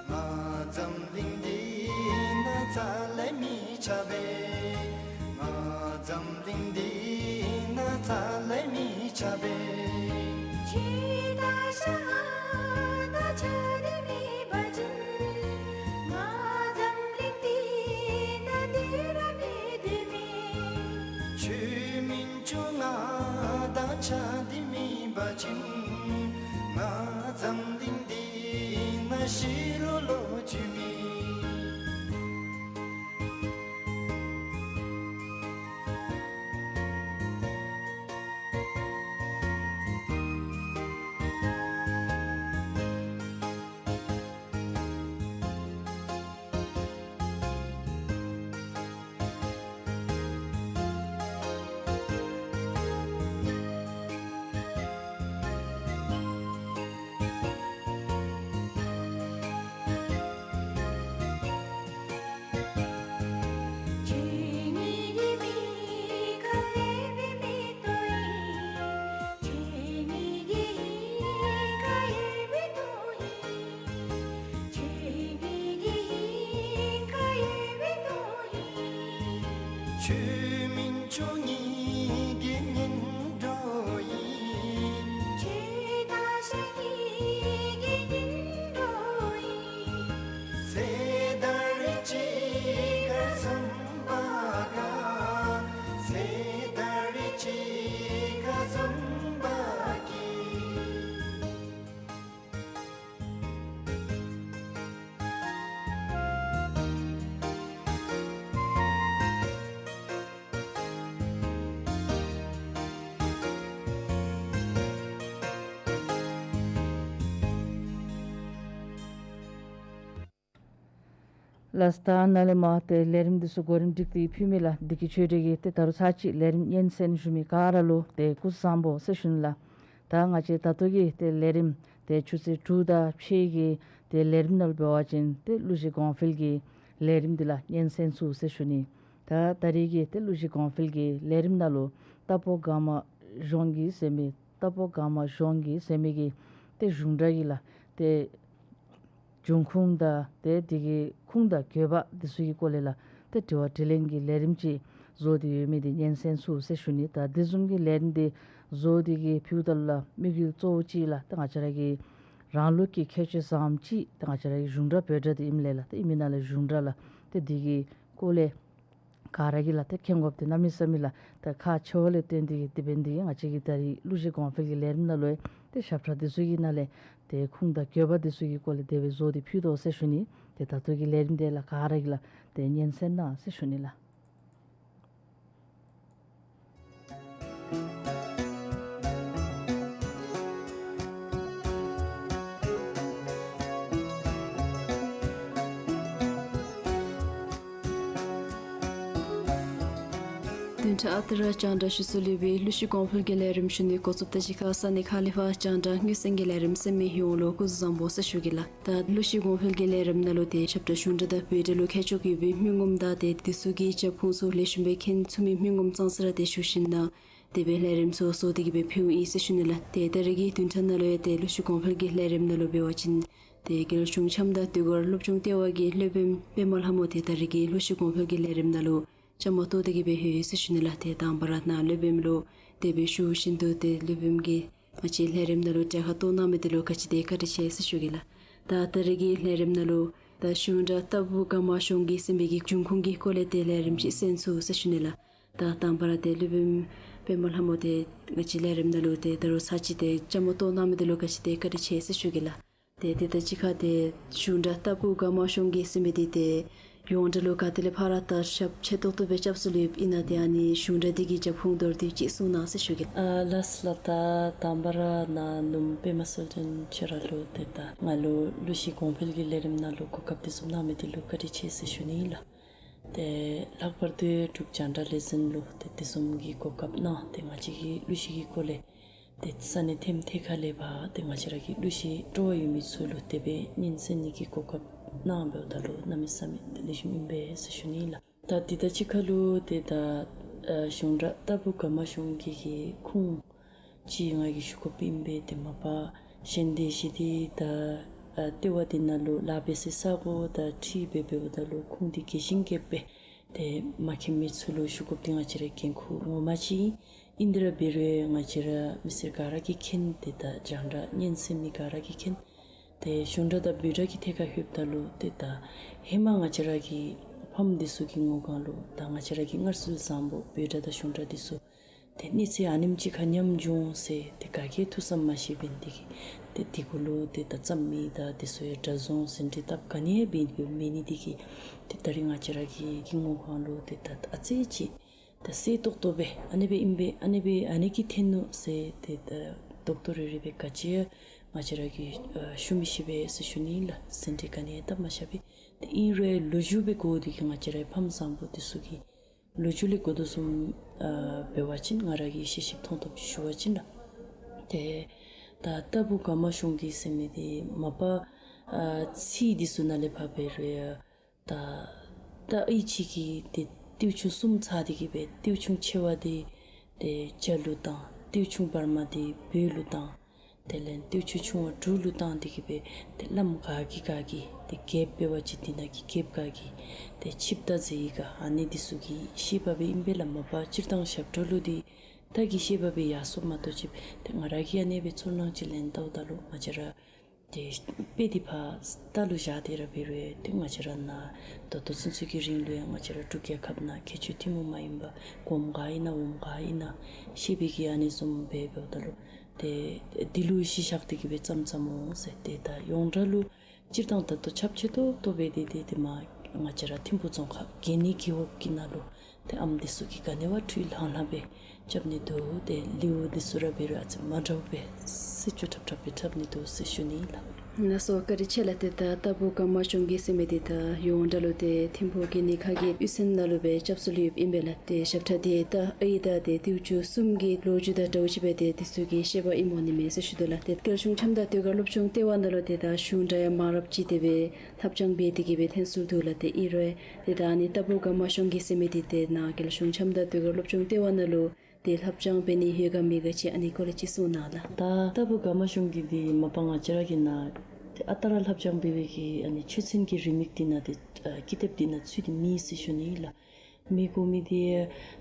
ང་འཛམ་གླིང་འདི་ནང་རྩ་ལས་མི་ཆགས་པས། ང་འཛམ་གླིང་འདི་ནང་རྩ་ལས་མི་ཆགས་པས། ཁྱོད་དང་ང་དང་ཆ་འདི་མེད་པ་ཅིན་ང་འཛམ་གླིང་འདི་ནང་སྡོད་ར་མི་སྡོད་མས། ཁྱོད་མིན་ཆུང་ང་དང་ཆ་འདི་མེད་པ་ཅིན་ང་འཛམ་གླིང་འདི་ནང་ཤི་རུང་ལོ་རྒྱུས་མེད། ཁྱོད་མིན་ཆུང་ངེ་གི་ཉིན་འགྲོ་ཡི། ལགས། ད་ནཱ་ལས་མར་ཏེ་ལས་རིམ་འདི་ཚུ་གོ་རིམ་སྒྲིག་སྟེ་ཕུལ་མི་ལགས། བདེ་སྐྱིད་ཆོས་སྒྲོན་གྱིས་ཏེ་ད་རུང་ཚར་གཅིག་ལས་རིམ་སྙན་གསན་ཞུ་མི་ག་ར་ལུ་ཏེ་སྐུ་གཟུགས་བཟང་པོ་ཟེར་ཞུ་ནི་ལགས། ད་ང་བཅས་ད་ལྟོ་གི་ཏེ་ལས་རིམ་ཏེ་ཆུ་ཚོད་དྲུག་དང་ཕྱེད་ཀྱི་ཏེ་ལས་རིམ་ནང་ལུ་འབད་བ་ཅིན་ཏེ་གླུ་གཞས་གོང་འཕེལ་གྱི་ལས་རིམ་འདི་ལགས་སྙན་གསན་ཚུགས་ཟེར་ཞུ་ནི། ད་ད་རེས་ཀྱི་ཏེ་གླུ་གཞས་གོང་འཕེལ་གྱི་ལས་རིམ་ནང་ལུ་རྟ་ཕོ་སྒང་མ་གཞོང་གི་ཟེར་མི་རྟ་ཕོ་སྒང་མ་གཞོང་གི་ཟེར་མི་གི་ཏེ་གཞུང་སྒྲ་གི་ལགས་ཏེ་འབྱུང་ཁུངས་དང་ཏེ་དེ་གི་ཁུངས་དང་དགོས་པ་འདི་ཚུ་གི་སྐོར་ལས་ལགས་ཏེ་དྲི་བ་དྲིས་ལན་གྱི་ལས་རིམ་ཅིག་བཟོ་སྟེ་ཡོད་མི་འདི་སྙན་གསན་ཚུགས་ཟེར་ཞུ་ནི། ད་འདི་བཟུམ་གྱི་ལས་རིམ་འདི་བཟོ་སྟེ་གི་ཕུལཝ་ད་ལུ་ལགས་དམིགས་ཡུལ་གཙོ་བོ་ཅིག་ལགས་ཏེ་ང་བཅས་ར་གི་རང་ལུགས་ཀྱི་ཁྱད་ཆོས་བཟངམ་ཅིག་ཏེ་ང་བཅས་ར་གི་གཞུང་སྒྲ་བོད་སྒྲ་འདི་ཨིནམ་ལས་ལགས་ཏེ་ཨིན་མི་ནང་ལས་གཞུང་སྒྲ་ལགས་ཏེ་འདི་གི་སྐོར་ལས་ག་ར་གིས་ལགས་ཏེ་མཁྱེན་དགོཔ་འདི་གནམ་མེད་ས་མེད་ལགས། ད་ཁག་ཆེ་བ་ལས་བརྟེན་ཏེ་གི་དེ་འབད་ནི་དེ་གིས་ང་བཅས་ཀྱིས་ད་རེས་གླུ་གཞས་གོང་འཕེལ་གྱི་ལས་རིམ་ནང་ལུ་ཡང་ཏེ་ཞབས་ཁྲ་འདི་ཚུ་གི་ནང་ལས་ཏེ་ཁུངས་དང་དགོས་པ་འདི་ཚུ་གི་སྐོར་ལས་དེ་སྦེ་བཟོ་སྟེ་ཕུལ་དོ་ཟེར་ཞུ་ནི། ཏེ་ད་ལྟོ་གི་ལས་རིམ་འདི་ལགས་ག་ར་གིས་ལགས་ཏེ་སྙན་གསན་གནང་ཟེར་ཞུ་ནི་ལགས། བདུན་ཕྲག་ཨ་རྟག་ར་རྒྱང་བསྒྲགས་ཞུ་ཚུལ་ལུ་སྦེ་གླུ་གཞས་གོང་འཕེལ་གྱི་ལས་རིམ་ཞུ་ནི་འགོ་བཙུགས་ད་གཅིག་ཁར་ས་གནས་ཁག་ལས་ཕར་རྒྱང་བསྒྲགས་མངོན་གསལ་གྱི་ལས་རིམ་གསན་མི་ཡོངས་ལུ་སྐུ་གཟུགས་བཟང་པོ་ཟེར་ཞུ་གེ་ལགས། ད་གླུ་གཞས་གོང་འཕེལ་གྱི་ལས་རིམ་ནང་ལུ་ཏེ་ཞབས་ཁྲ་གཞུང་སྒྲ་དང་བོད་སྒྲ་ལུ་ཁྱད་ཆོས་ཀྱི་སྦེ་མི་ངོམ་དང་ཏེ་འདི་ཚུ་གི་རྒྱབ་ཁུངས་ཚུ་ལེགས་ཤོམ་སྦེ་མཁྱེན་ཚུགས་མི་མི་ངོམ་ཙང་ཙ་ར་ཏེ་ཞུ་ཞིནམ་ལས་དེ་སྦེ་ལས་རིམ་ཚུ་བཟོ་སྟེ་གི་སྦེ་ཕུལཝ་ཨིན་ཟེར་ཞུ་ནི་ལགས། ཏེ་ད་རེས་ཀྱི་བདུན་ཕྲག་ནང་ལུ་ཡང་ཏེ་གླུ་གཞས་གོང་འཕེལ་གྱི་ལས་རིམ་ནང་ལུ་འབད་བ་ཅིན་ཏེ་རྒྱལ་གཞུང་འཆམ་དང་དུས་འཁོར་སློབ་སྦྱོང་ལྟེ་བ་གི་སློབ་དཔོན་པདྨ་ལྷ་མོ་དེ་ད་རེས་ཀྱི་གླུ་གཞས་གོང་འཕེལ་གྱི་ལས་རིམ་ནང་ལུ་བཅའ་མར་གཏོགས་ཏེ་གི་སྦེ་ཡོད་ཟེར་ཞུ་ནི་ལགས། ཏེ་དང་པ་ར་ནཱ་སློབ་དཔོན་ལུ་དེ་སྦེ་ཞུ་བཞིན་དུ་ཏེ་སློབ་དཔོན་གྱིས་ང་བཅས་ལས་རིམ་ནང་ལུ་གྲལ་ཁར་གཏོགས་གནང་མི་དེ་ལུ་ག་ཅི་དེ་བཀའ་དྲིན་ཆེ་ཟེར་ཞུ་གེ་ལགས། ད་ད་རེས་ཀྱི་ལས་རིམ་ནང་ལུ་ད་གཞུང་སྒྲ་རྟ་ཕོ་སྒང་མ་གཞོང་གི་ཟེར་མི་གི་འབྱུང་ཁུངས་ཀྱི་སྐོར་ལས་ཏེ་ལས་རིམ་ཅིག་གསན་ཚུགས་ཟེར་ཞུ་ནི་ལགས། ད་དང་པ་ར་ཏེ་སློབ་དཔོན་པདྨ་ལྷ་མོ་དེ་ང་བཅས་ལས་རིམ་ནང་ལུ་ཏེ་ད་རུང་ཚར་གཅིག་ཏེ་བཅའ་མར་གཏོགས་གནང་མི་དེ་ལུ་ག་ཅི་དེ་བཀའ་དྲིན་ཆེ་ཟེར་ཞུ་གེ་ལགས། ཏེ་དེ་དང་གཅིག་ཁར་ཏེ་གཞུང་སྒྲ་རྟ་ཕོ་སྒང་མ་གཞོང་གི་ཟེར་མི་འདི་ཏེ་ཡོངས་གྲགས་ལུ་ག་ཏེ་ལས་ཕར་ར་ད་ཞབས་ཆེ་ཏོག་ཏོ་སྦེ་རྐྱབ་སོ་ལུ་ཡོདཔ་ཨིན་ན། ཏེ་ཨ་ནི་གཞུང་སྒྲ་འདི་གི་རྒྱབ་ཁུངས་མདོར་བསྡུས་ཅིག་གསུང་གནང་ཟེར་ཞུ་གེ། ཨ་ལགས་ལགས། ད་དང་པ་ར་ནཱ་ནུམོ་པདྨ་གསལ་སྒྲོན་ཁྱོད་ར་ལུ་ཏེ་ད་ང་ལུ་གླུ་གཞས་གོང་འཕེལ་གྱི་ལས་རིམ་ནང་ལུ་གོ་སྐབས་འདི་བཟུམ་གནང་མི་འདི་ལུ་བཀའ་དྲིན་ཆེ་ཟེར་ཞུ་ནི་ལགས། ཏེ་ལྷག་པར་དུ་འབྲུག་རྒྱང་བསྒྲགས་ལས་འཛིན་ལུ་ཏེ་དེ་བཟུམ་གྱི་གོ་སྐབས་གནང་སྟེ་ང་བཅས་ཀྱི་གླུ་གཞས་ཀྱི་སྐོར་ལས་ཏེ་ས་གནས་ཐེམ་ཐེ་ཁ་ལས་ཕར་ཏེ་ང་བཅས་ར་གི་གླུ་གཞས་སྤྲོ་བ་ཡོད་མི་ཚུ་ལུ་དེ་སྦེ་སྙན་གསན་ནི་གི་གོ་སྐབས་གནང་འབདཝ་ད་ལུ་གནམ་མེད་ས་མེད་ཏེ་ལེགས་ཤོམ་ཨིན་པས་ཟེར་ཞུ་ནི་ལགས། ད་འདི་དང་གཅིག་ཁར་ལུ་ཏེ་ད་ཨ་གཞུང་སྒྲ་རྟ་ཕོ་སྒང་མ་གཞོང་གི་གི་ཁུངས་ཅིག་ང་གིས་ཞུ་དགོཔ་ཨིན་པས། ཏེ་མ་པ་གཞན་དེ་ཅིག་འདི་ད་ཨ་ལྟེ་བ་འདི་ནང་ལུ་ལཱ་འབད་སའི་ས་གོ་དང་འཁྲིལ་སྦེ་འབདཝ་ད་ལུ་ཁུངས་འདི་རྒྱས་ཤིང་རྒྱསཔ་སྦེ་ཏེ་མ་མཁྱེན་མི་ཚུ་ལུ་ཞུ་དགོཔ་འདི་ང་བཅས་རའི་འགན་ཁུར་ངོ་མ་ཅིག་ཨིན། ཨིན་དེ་ར་འབད་རུང་ང་བཅས་ར་མི་སེར་ག་ར་གིས་མཁྱེན། ཏེ་ད་རྒྱང་བསྒྲགས་སྙན་གསན་མི་ག་ར་གིས་མཁྱེན། ཏེ་གཞུང་སྒྲ་དང་བོད་སྒྲ་གི་ཐད་ཁར་ལྷོདཔ་ད་ལུ་ཏེ་ད་ཧེ་མ་ང་བཅས་ར་གི་ཕམ་འདི་ཚུ་གི་ངོ་གང་ལུ་ད་ང་བཅས་ར་གི་སྔར་སྲོལ་བཟང་པོ་བོད་སྒྲ་དང་གཞུང་སྒྲ་འདི་ཚུ་ཏེ་གནས་ཚད་ཨ་ནེམ་ཅིག་ཁར་ཉམས་བྱུང་ཟེར་ཏེ་ག་གིས་ཐུགས་བསམ་མ་བཞེས་པའི་འདི་གིས་ཏེ་འདི་གུ་ལུ་ཏེ་ད་རྩོམ་མི་དང་འདི་ཚུ་ཡང་སྒྲ་བཟུང་ཟིན་བྲིས་བཏབ་ག་ནི་ཡང་འབད་འབདཝ་མེད་ནི་འདི་གིས་ཏེ་ད་རིས་ང་བཅས་ར་གི་གི་ངོ་གང་ལུ་ཏེ་ད་ཨ་ཙི་ཅིག་ད་གསལ་ཏོག་ཏོ་སྦེ་ཨ་ནི་སྦེ་ཨིན་པས། ཨ་ནི་སྦེ་ཨ་ནི་གིས་འཐོན་ནུག་ཟེར་ཏེ་ད་རྡོག་རྡོག་རེ་རེ་སྦེ་ག་ཅི་ཡང་ང་བཅས་ར་གིས་ཨ་ཞུ་མི་ཤེས་པས་ཟེར་ཞུ་ནི་ལགས། ཟིན་བྲིས་ག་ནི་ཡང་བཏབ་མ་བཞག་པས། ཏེ་ཨིན་རུང་ལོ་རྒྱུས་སྦེ་གོ་འདི་གིས་ང་བཅས་རའི་ཕམ་བཟང་པོ་འདི་ཚུ་གི་ལོ་རྒྱུས་ལས་གོ་དོ་བཟུམ་ཨ་འབད་བ་ཅིན་ང་ར་གིས་ཤེས་ཤེསཔ་མཐོང་ཐོབ་ཅིག་ཞུ་བ་ཅིན་ལགས། ཏེ་ད་རྟ་ཕོ་སྒང་མ་གཞོང་གི་ཟེར་མི་འདི་མ་པ་ཨ་ཚིག་འདི་ཚུ་ནང་ལས་ཕར་འབད་རུང་ད་རྟ་ཨའི་ཅིག་གིས་ཏེ་ཏིའུ་ཆུང་གསུམ་ཚར་འདི་གིས་སྦེ་ཏིའུ་ཆུང་ཆེ་བ་འདི་ཏེ་རྒྱ་ལུ་བཏང་། ཏིའུ་ཆུང་བར་མ་འདི་བོད་ལུ་བཏང་། དེ་ལས་ཏིའུ་ཆུང་ཆུང་བ་འབྲུག་ལུ་བཏང་འདི་གིས་སྦེ་ཏེ་བླམ་ག་གིས་ག་གིས་ཏེ་རྒྱལཔོ་འབད་བ་ཅིན་འདི་ནང་གི་རྒྱལཔོ་ག་གིས་ཏེ་ཆིབས་རྟ་མཛད་ཡི་ག་ཨ་ནི་འདི་ཚུ་གི་བཤད་པ་སྦེ་ཨིན་པས་ལགས། མ་པ་སྤྱིར་བཏང་ཞབས་བྲོ་ལུ་འདི་རྟ་གི་བཤད་པ་སྦེ་ཡར་སོངམ་མ་གཏོགས་ཅིག་ཏེ་ང་ར་གིས་ཨ་ནི་སྦེ་ཚོར་སྣང་ཅིག་ལེན་བལྟཝ་ད་ལུ་ང་བཅས་ར་ཏེ་དཔེ་འདི་ཕར་རྟ་ལུ་བཞག་སྟེ་ར་འབད་རུང་ཏེ་ང་བཅས་ར་ནཱ་ད་ལྟོ་ཚུན་ཚོད་ཀྱི་རིང་ལུ་ཡང་ང་བཅས་ར་འབྲུག་རྒྱལ་ཁབ་ནང་ཁྱད་ཆོས་ཐུན་མོང་མ་ཡིན་པ་གོངམ་ག་ཨིན་ན་འོགམ་ག་ཨིན་ན་བཤད་པའི་གི་ཨ་ནི་བཟུམ་སྦེ་འབདཝ་ད་ལུ་ཏེ་འདི་ལུ་གཞི་བཞག་སྟེ་གིས་སྦེ་བརྩམ་བརྩམ་འོང་ཟེར། ཏེ་ད་ཡོངས་གྲགས་ལུ་སྤྱིར་བཏང་ད་ལྟོ་ཁྱབ་ཆེ་ཏོག་ཏོ་སྦེ་འདི་འདི་ཏེ་མར་ང་བཅས་ར་ཐིམ་ཕུག་རྫོང་ཁག་གད་སྙིགས་ཀྱི་འོག་གི་ནང་ལུ་ཏེ་ཨམ་འདི་ཚུ་གིས་ག་ནི་བ་འཕྲུལ་ལྷང་ལྷང་སྦེ་རྐྱབ་ནི་འདུག། ཏེ་ལེའུ་འདི་ཚུ་ར་འབད་རུང་ཨ་ཙི་མ་འདྲཝ་སྦེ་སེ་ཅུང་འཁྲབ་འཁྲབ་སྦེ་འཁྲབ་ནི་འདུག་ཟེར་ཞུ་ནི་ལགས། ལགས་སོ། བཀའ་དྲིན་ཆེ་ལགས། ཏེ་ད་རྟ་ཕོ་སྒ་མ་ཞུང་གི་ཟེར་མི་འདི་ད་ཡོངས་གྲགས་ལུ་ཏེ་ཐིམ་ཕུག་གི་ནི་ཁ་གི་གཡུས་ཚན་ནང་ལུ་སྦེ་སྐྱབས་སུ་ལུ་ཡོདཔ་ཨིན་པས་ལགས། ཏེ་ཞབས་ཁྲ་འདི་ད་ཨའི་དང་ཏེ་ཏིའུ་ཆུ་གསུམ་གྱི་ལོ་རྒྱུས་དང་འདྲཝ་ཅིག་སྦེ་ཏེ་འདི་ཚུ་གི་བཤད་པ་ཨིནམ་འོང་ནི་མས་ཟེར་ཞུ་དོ་ལགས། ཏེ་རྒྱལ་གཞུང་ཆམ་དང་ཟློས་གར་སློབ་ཆུང་ལྟེ་བ་ནང་ལུ་ཏེ་ད་གཞུང་སྒྲ་ཡང་མང་རབས་ཅིག་དེ་སྦེ་ལྷབ་སྦྱང་འབད་དེ་གི་སྦེ་ཐོན་སོང་འདུག་ལགས། ཏེ་ཨིན་རུང་ཏེ་ད་ཨ་ནི་རྟ་ཕོ་སྒ་མ་ཞུང་གི་ཟེར་མི་འདི་ཏེ་ནཱ་རྒྱལ་གཞུང་ཆམ་དང་ཟློས་གར་སློབ་ཆུང་ལྟེ་བ་ནང་ལུ་ཏེ་ལྷབ་སྦྱང་འབད་ནི་ཡོད་ག་མེད་ག་ཅིག་ཨ་ནི་སྐོར་ལས་ཅིག་གསུང་གནང་ལགས། ད་རྟ་ཕོ་སྒ་མ་ཞུང་གི་འདི་མ་པ་ང་བཅས་ར་གི་ནཱ་ཏེ་ཨ་རྟག་ར་ལྷབ་སྦྱང་འབད་བའི་གི་ཨ་ནི་ཆོས་ཚན་གྱི་རིན་མེད་འདི་ནང་ཏེ་ཨ་ཀི་དེབ་འདི་ནང་ཚུད་དེ་མེད་ཟེར་ཞུ་ནི་ལགས། མི་དགོ་མི་འདི་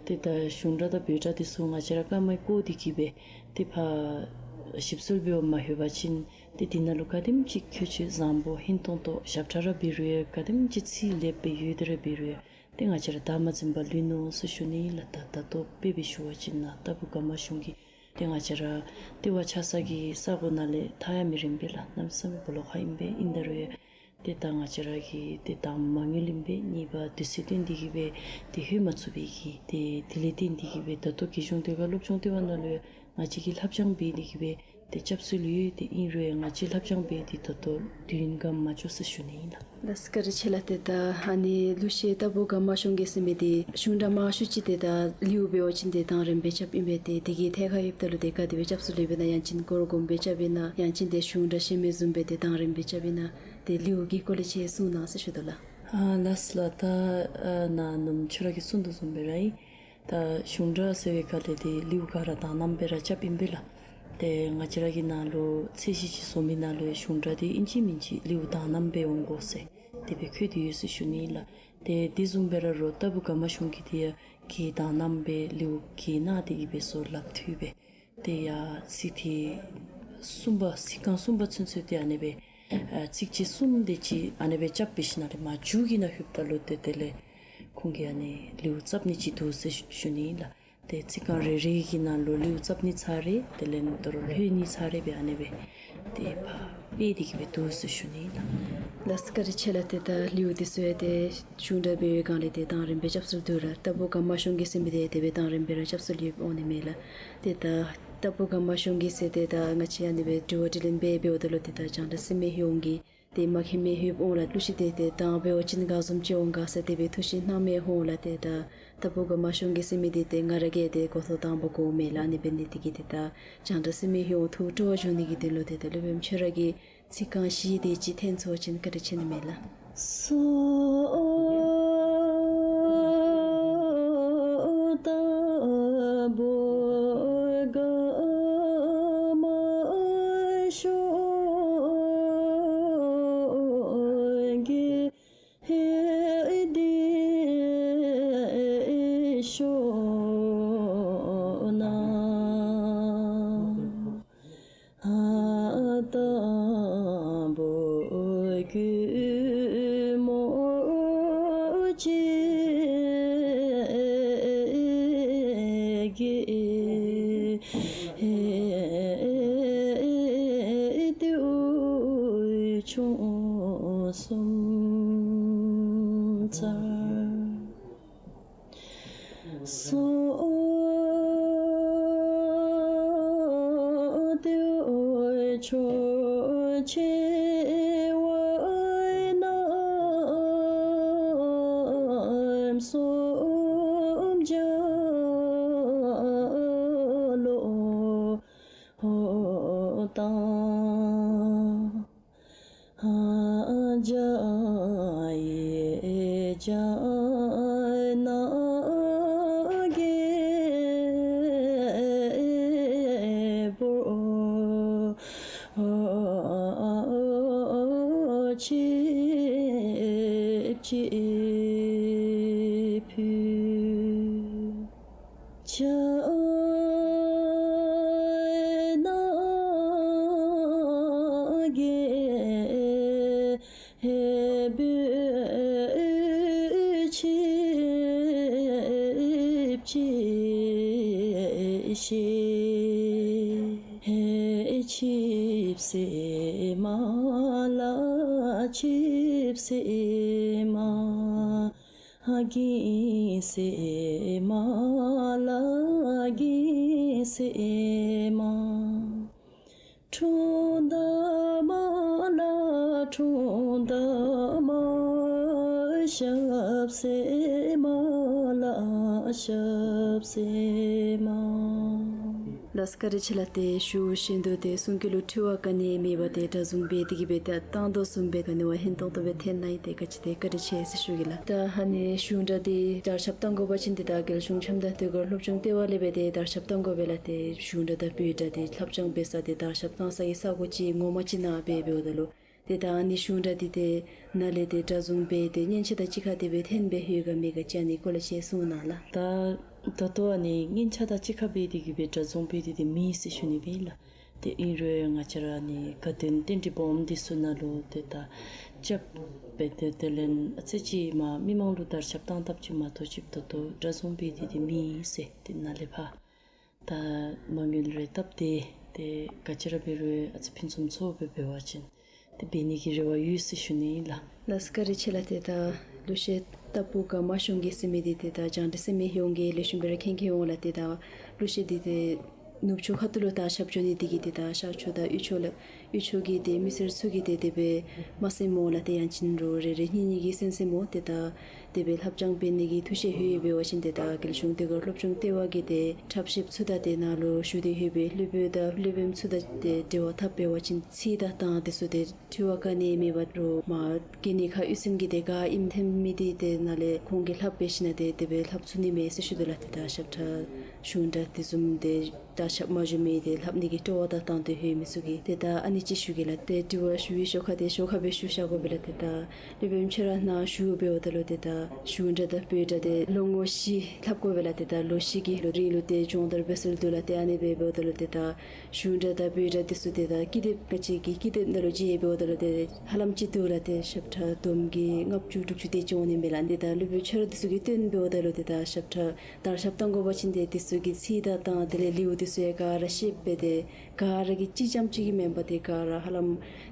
ཏེ་ད་གཞུང་སྒྲ་དང་བོད་སྒྲ་འདི་ཚུ་ང་བཅས་ར་ཀརྨ་གིས་བརྐོ་སྟེ་གི་སྦེ་ཏེ་ཕར་ཞིབ་འཚོལ་འབད་བར་མ་ལྷོད་པ་ཅིན་ཏེ་འདི་ནང་ལུ་ག་དེམ་ཅིག་ཁྱད་ཆོས་བཟང་པོ་ཧིང་ཏོང་ཏོ་ཞབས་ཁྲ་ར་འབད་རུང་ཡང་ག་དེམ་ཅིག་ཚིག་ལེགསཔ་སྦེ་ཡོད་དེ་ར་འབད་རུང་ཡང་ཏེ་ང་བཅས་ར་བདག་མ་འཛིན་པར་ལུས་ནུག་ཟེར་ཞུ་ནི་ལགས། ད་ད་ལྟོ་དཔེ་སྦེ་ཞུ་བ་ཅིན་ནཱ་རྟ་ཕོ་སྒ་མ་ཞུང་གི་ཏེ་ང་བཅས་ར་ལྟེ་བ་ཆགས་ས་གི་ས་གོ་ནང་ལས་ཐར་ཡང་མི་རན་པས་ལགས། གནམ་མེད་ས་མེད་སྦོ་ལོགས་ཁ་ཨིན་པས། ཨིན་ད་རུང་ཡང་ཏེ་ད་ང་བཅས་ར་གི་ཏེ་དང་མ་དངུལ་ཨིན་པས། གཉིས་པ་དུས་ཚོད་བཏོན་ཏེ་གི་སྦེ་ཏེ་ལྷོད་མ་ཚུགས་པའི་གི་ཏེ་དེ་ལས་བརྟེན་ཏེ་གི་སྦེ་ད་ལྟོ་རྒྱལ་གཞུང་ཟློས་གར་སློབ་ཆུང་ལྟེ་བ་ནང་ལུ་ཡང་ང་བཅས་ཀྱིས་ལྷབ་སྦྱང་འབད་དེ་གི་སྦེ་ཏེ་སྐྱབས་སུ་ལུ་ཡོད། ཏེ་ཨིན་རུང་ཡང་ང་བཅས་ལྷབ་སྦྱང་འབད་དེ་ད་ལྟོ་དུས་ཡུན་ག་མ་འགྱོ་ཟེར་ཞུ་ནི་ཨིན་ལགས། ལགས་སོ། བཀའ་དྲིན་ཆེ་ལགས། ཏེ་ད་ཨ་ནི་གླུ་གཞས་རྟ་ཕོ་སྒ་མ་ཞུང་གི་ཟེར་མི་འདི་གཞུང་སྒྲ་མང་ཤོས་ཅིག་ཏེ་ད་ལེའུ་འབད་བ་ཅིན་ཏེ་གདངས་རིངམོ་སྦེ་རྐྱབ་ཨིན་པས། ཏེ་དེ་གི་ཐད་ཁར་ཡོདཔ་ད་ལུ་ཏེ་ག་དེ་སྦེ་སྐྱབས་སུ་ལུ་ཡོདཔ་ཨིན་ན། ཡང་ཅིན་སྐོར་སྒོམ་སྦེ་རྐྱབ་ཨིན་ན། ཡང་ཅིན་ཏེ་གཞུང་སྒྲ་ཤེས་མི་བཟུམ་སྦེ་ཏེ་གདངས་རིངམོ་སྦེ་རྐྱབ་ཨིན་ན། ཏེ་ལེའུ་གི་སྐོར་ལས་ཅིག་གསུང་གནང་ཟེར་ཞུ་དོ་ལགས། ཨ་ལགས་ལགས། ད་ཨ་ནཱ་ནུམ་ཁྱོད་ར་གིས་གསུང་དོ་བཟུམ་སྦེ་ར་ཨིན། ད་གཞུང་སྒྲ་ཟེར་བའི་སྐབས་ལས་ཏེ་ལེའུ་ག་ར་གདངས་རིངམོ་སྦེ་ར་རྐྱབ་ཨིན་པས་ལགས། ཏེ་ང་བཅས་ར་གི་ནང་ལུ་ཚད་གཞི་ཅིག་བཟོ་མི་ནང་ལུ་གཞུང་སྒྲ་འདི་ཨིན་ཅི་མིན་ཅི་ལེའུ་གདངས་རིངམོ་སྦེ་འོང་དགོ་ཟེར་དེ་སྦེ་བཀོད་དེ་ཡོད་ཟེར་ཞུ་ནི་ལགས། ཏེ་དེ་བཟུམ་སྦེ་ར་རོགས་རྟ་ཕོ་སྒ་མ་ཞུང་གི་འདི་ཡང་གི་གདངས་རིངམོ་སྦེ་ལེའུ་གི་ནང་དེ་གི་སྦེ་བཟོ་སླབ་ཐུབ་པས། ཏེ་ཡང་ཚིག་དེ་གསུམ་པ་ཚིག་རྐང་གསུམ་པ་ཚུན་ཚོད་དེ་ཨ་ནེ་སྦེ་ཨ་ཚིགས་བཅད་གསུམ་དེ་ཅིག་ཨ་ནེ་སྦེ་རྐྱབ་འབད་ཞིནམ་ལས་མཇུག་གི་ནང་ལྷོདཔ་ད་ལུ་ཏེ་དེ་ལས་ཁོང་གིས་ཨ་ནི་ལེའུ་རྐྱབ་ནི་ཅིག་འདུག་ཟེར་ཞུ་ནི་ལགས། ཏེ་ཚིག་རྐང་རེ་རེ་གི་ནང་ལུ་ལེའུ་རྐྱབ་ནི་ཚར་རེ་དེ་ལས་ད་རུང་ལྷོད་ནི་ཚར་རེ་སྦེ་ཨ་ནེ་སྦེ་ཏེ་ཕར་སྤེལ་ཏེ་གི་སྦེ་འདུག་ཟེར་ཞུ་ནི་ལགས། ལགས་སོ། བཀའ་དྲིན་ཆེ་ལགས། ཏེ་ད་ལེའུ་འདི་ཚུ་ཡང་ཏེ་གཞུང་སྒྲ་འབད་བའི་སྒང་ལས་ཏེ་གདངས་རིངམོ་སྦེ་རྐྱབ་སྲོལ་འདུག་ལགས། རྟ་ཕོ་སྒ་མ་ཞུང་གི་ཟེར་མི་འདི་ཡང་དེ་སྦེ་གདངས་རིངམོ་སྦེ་ར་རྐྱབ་སྲོལ་ཡོདཔ་འོང་ནི་མས་ལགས། ཏེ་ད་རྟ་ཕོ་སྒ་མ་ཞུང་གི་ཟེར་ཏེ་ད་ང་བཅས་ཨ་ནེ་སྦེ་དྲི་བ་དྲིས་ལན་འབད་འབདཝ་ད་ལུ་ཏེ་ད་རྒྱང་བསྒྲགས་ཟེར་མི་ཡོངས་ཀྱིས་ཏེ་མ་མཁྱེན་མི་ཡོདཔ་འོང་ལགས། གླུ་གཞས་འདི་ཏེ་གདངས་འབད་བ་ཅིན་ག་བཟུམ་ཅིག་འོང་ག་ཟེར་དེ་སྦེ་ཐུགས་བཞེད་གནང་མི་འོང་ལགས། ཏེ་ད་རྟ་ཕོ་སྒ་མ་ཞུང་གི་ཟེར་མི་འདི་ཏེ་ང་ར་གིས་ཏེ་གོ་ཐོག་དང་པ་གོཝ་མས་ལགས། ཨ་ནི་འབད་ནི་དེ་གིས་ཏེ་ད་རྒྱང་བསྒྲགས་ཟེར་མི་ཡོངས་ཐུགས་སྤྲོ་བ་འབྱུང་ནི་གི་དོན་ལུ་ཏེ་ད་སློབ་དཔོན་ཁྱོད་ར་གིས་ཚིག་རྐང་བཞི་དེ་ཅིག་འཐེན་ཚུགས་པ་ཅིན་བཀའ་དྲིན་ཆེ་ནི་མས་ལགས། སོ་རྟ་ཕོ་སྒ་མ་ཞུང་གི་ཧེ་དེ་ཤོ་ན། ཨ་རྟ་ཕོ་གུ་མོ་ཅིག་གི་ཏེའུ་ཆུང་གསུམ་ཚར། སོ་ཏེའུ་ཆུང་ཆེ་བ་རྣམས་སུམ་བརྒྱ་ལོ་དང་། ཨ་བརྒྱ་ཡི་བརྒྱ་ན་རྒྱལ་པོ་ཆིབས་ཅིག་ཕུལ། ཕྱག་ན་རྒྱལ་པོ་ཆིབས་ཅིག་བཞེས། ཆིབས་སེ་མ་ལ་ཆིབས་སེ་མ། ཨ་གིས་སེ་མ་ལ་གིས་སེ་མ། ཁྲོ་ད་མ་ལ་ འཁྲུངས་ཟླ་མ་ཞབས་སེ་མ་ལ་ཞབས་སེ་མ། ལགས་བཀའ་དྲིན་ཆེ་ལགས། ཏེ་ཞུ་ཤེས་འདུག། ཏེ་གསུང་སྐད་ལུ་འཁྲུལ་བ་ག་ནི་མེད་པར་ཏེ་སྒྲ་བཟུང་འབད་དེ་གིས་སྦེ་ཏེ་བཏང་དོ་བཟུམ་སྦེ་ག་ནི་བ་ཧན་ཏོང་ཏོ་སྦེ་འཐེན་གནང་ཡི། ཏེ་ག་ཅི་ཏེ་བཀའ་དྲིན་ཆེ་ཟེར་ཞུ་གེ་ལགས། ད་ཨ་ནི་གཞུང་སྒྲ་འདི་དར་ཁྱབ་གཏང་དགོ་པ་ཅིན་ཏེ་ད་རྒྱལ་གཞུང་ཆམ་དང་ཟློས་གར་སློབ་སྦྱོང་ལྟེ་བ་ལས་སྦེ་ཏེ་དར་ཁྱབ་གཏང་དགོ་པས་ལགས། ཏེ་གཞུང་སྒྲ་དང་བོད་སྒྲ་འདི་ལྷབ་སྦྱང་འབད་ས་འདི་དར་ཁྱབ་གཏང་ས་གི་ས་གོ་ཅིག་ངོ་མ་ཅིག་ནང་སྦེ་འབདཝ་ད་ལུ་ཏེ་ད་ཨ་ནི་གཞུང་སྒྲ་འདི་ཏེ་ནཱ་ལས་ཏེ་སྒྲ་བཟུང་འབད་དེ་སྙན་ཆ་དང་གཅིག་ཁར་དེ་སྦེ་འཐེན་སྦེ་ཡོད་ག་མེད་ག་ཅིག་ཨ་ནི་སྐོར་ལས་ཅིག་གསུང་གནང་ལགས། ད་ད་ལྟོ་ཨ་ནི་སྙན་ཆ་དང་གཅིག་ཁར་འབད་དེ་གིས་སྦེ་སྒྲ་བཟུང་འབད་དེ་འདི་མེད་ཟེར་ཞུ་ནི་སྦེ་ལགས། ཏེ་ཨིན་རུང་ང་བཅས་ར་ཨ་ནི་དགའ་སྟོན་རྟེན་འབྲེལ་སྦོམ་འདི་ཚུ་ནང་ལུ་ཏེ་ད་རྐྱབ་སྦེ་ཏེ་དེ་ལས་ཨ་ཙི་ཅིག་མ་མི་མང་ལུ་དར་ཁྱབ་གཏང་ཐབས་ཅིག་མ་གཏོགས་ཅིག་ད་ལྟོ་སྒྲ་བཟུང་འབད་དེ་འདི་མེད་ཟེར། ཏེ་ནཱ་ལས་ཕར་ད་མ་དངུལ་རེ་བཏབ་སྟེ་ཏེ་ག་ཅི་ར་འབད་རུང་ཨ་ཙི་ཕུན་སུམ་ཚོགས་སྦེ་འབད་བ་ཅིན་ཏེ་འབད་ནི་གི་རེ་བ་ཡོད་ཟེར་ཞུ་ནི་ཨིན་ལགས། ལགས་བཀའ་དྲིན་ཆེ་ལགས། ཏེ་ད་གླུ་གཞས་ལྟ་བུ་ག་མ་ཤོང་གི་ཟེར་མི་འདི་ཏེ་ད་རྒྱང་བསྒྲགས་ཟེར་མི་ཡོངས་ཀྱིས་ལེགས་ཤོམ་སྦེ་ར་མཁྱེན་མཁྱེན་འོང་ལགས། ཏེ་ད་གླུ་གཞས་འདི་ཏེ་ནུབ་ཕྱོགས་ཁ་ཐུག་ལུ་དར་ཁྱབ་འགྱོ་ནི་འདི་གིས་ཏེ་ད་ཤར་ཕྱོགས་དང་དབུས་ཕྱོགས་ལུ་དབུས་ཕྱོགས་ཀྱི་ཏེ་མི་སེར་ཚུ་གིས་ཏེ་དེ་སྦེ་མ་གསནམ་འོང་ལགས། ཏེ་ཡང་ཅིན་རོགས་རེ་རེ་གཉིས་གཉིས་ཀྱིས་གསན་གསནམ་འོང་། ཏེ་ད་དེ་སྦེ་ལྷབ་སྦྱང་འབད་ནི་གི་ཐུགས་བཞེད་ཡོད་འབད་བ་ཅིན་ཏེ་ད་རྒྱལ་གཞུང་ཟློས་གར་སློབ་སྦྱོང་ལྟེ་བ་གི་ཏེ་ཁྲབ་ཤེསཔ་ཚུ་དང་ཏེ་ནཱ་ལུ་ཞུ་སྟེ་ཡོད་པའི་སློབ་དཔོན་དང་སློབ་དཔོནམ་ཚུ་དང་ཏེ་འབྲེལ་བ་འཐབ་འབད་བ་ཅིན་ཚིག་དང་གདངས་འདི་ཚུ་ཏེ་འཁྲུལ་བ་ག་ནི་མེད་པར་རོགས་མ་གི་ནི་ཁ་ཡུལ་ཚན་གྱི་ཏེ་ག་ཨིནམ་འཐེན་མི་འདི་ཏེ་ནཱ་ལས་ཁོང་གིས་ལྷབ་འབད་ཞིན་ན་ཏེ་དེ་སྦེ་ལྷབ་ཚུགས་ནི་མས་ཟེར་ཞུ་དོ་ལགས། ཏེ་ད་ཞབས་ཁྲ་གཞུང་སྒྲ་འདི་བཟུམ་ཏེ་དར་ཁྱབ་མ་འགྱོ་མི་འདི་ལྷབ་ནི་གི་སྤྲོ་བ་དང་དང་འདོད་ཡོད་མི་ཚུ་གིས་ཏེ་ད་ཨ་ནི་ཅིག་ཞུ་གེ་ལགས། ཏེ་དྲི་བ་ཞུ་བའི་ཞོར་ཁར་ཏེ་ཞོར་ཁར་སྦེ་ཞུ་བཞག་དགོ་པས་ལགས། ཏེ་ད་སློབ་དཔོན་ཁྱོད་ར་ནཱ་བཞུགས་འབདཝ་ད་ལུ་ཏེ་ད་གཞུང་སྒྲ་དང་བོད་སྒྲ་འདི་ལོ་ངོ་བཞི་ལྷབ་དགོ་པས་ལགས། ཏེ་ད་ལོ་བཞི་གི་ལོ་རིང་ལུ་ཏེ་སྦྱོང་བརྡར་འབད་སྲོལ་འདུག་ལགས། ཏེ་ཨ་ནི་སྦེ་འབདཝ་ད་ལུ་ཏེ་ད་གཞུང་སྒྲ་དང་བོད་སྒྲ་འདི་ཚུ་ཏེ་ད་ཀི་དེབ་ག་ཅི་གི་ཀི་དེབ་ནང་ལུ་མཇལ་འབདཝ་ད་ལུ་ཏེ་ཧ་ལམ་ཅིག་འདུག་ལགས། ཏེ་ཞབས་ཁྲ་དུམ་གྱི་ལྔ་བཅུ་དྲུག་ཅུ་དེ་ཅིག་འོང་ནི་མས་ལགས། ཏེ་ད་སློབ་དཔོན་ཁྱོད་ར་འདི་ཚུ་གིས་སྟོན་འབདཝ་ད་ལུ་ཏེ་ད་ཞབས་ཁྲ་དར་ཁྱབ་གཏང་དགོ་པ་ཅིན་ཏེ་འདི་ཚུ་གི་ཚིག་དང་གདངས་དེ་ལས་ལེའུ་འདི་ཚུ་ཡང་ག་ར་ཤེསཔ་སྦེ་ཏེ་ག་ར་གིས་གཅིག་རྐྱངམ་གཅིག་གིས་མེན་པར་ཏེ་ག་ར་ཧ་ལམ་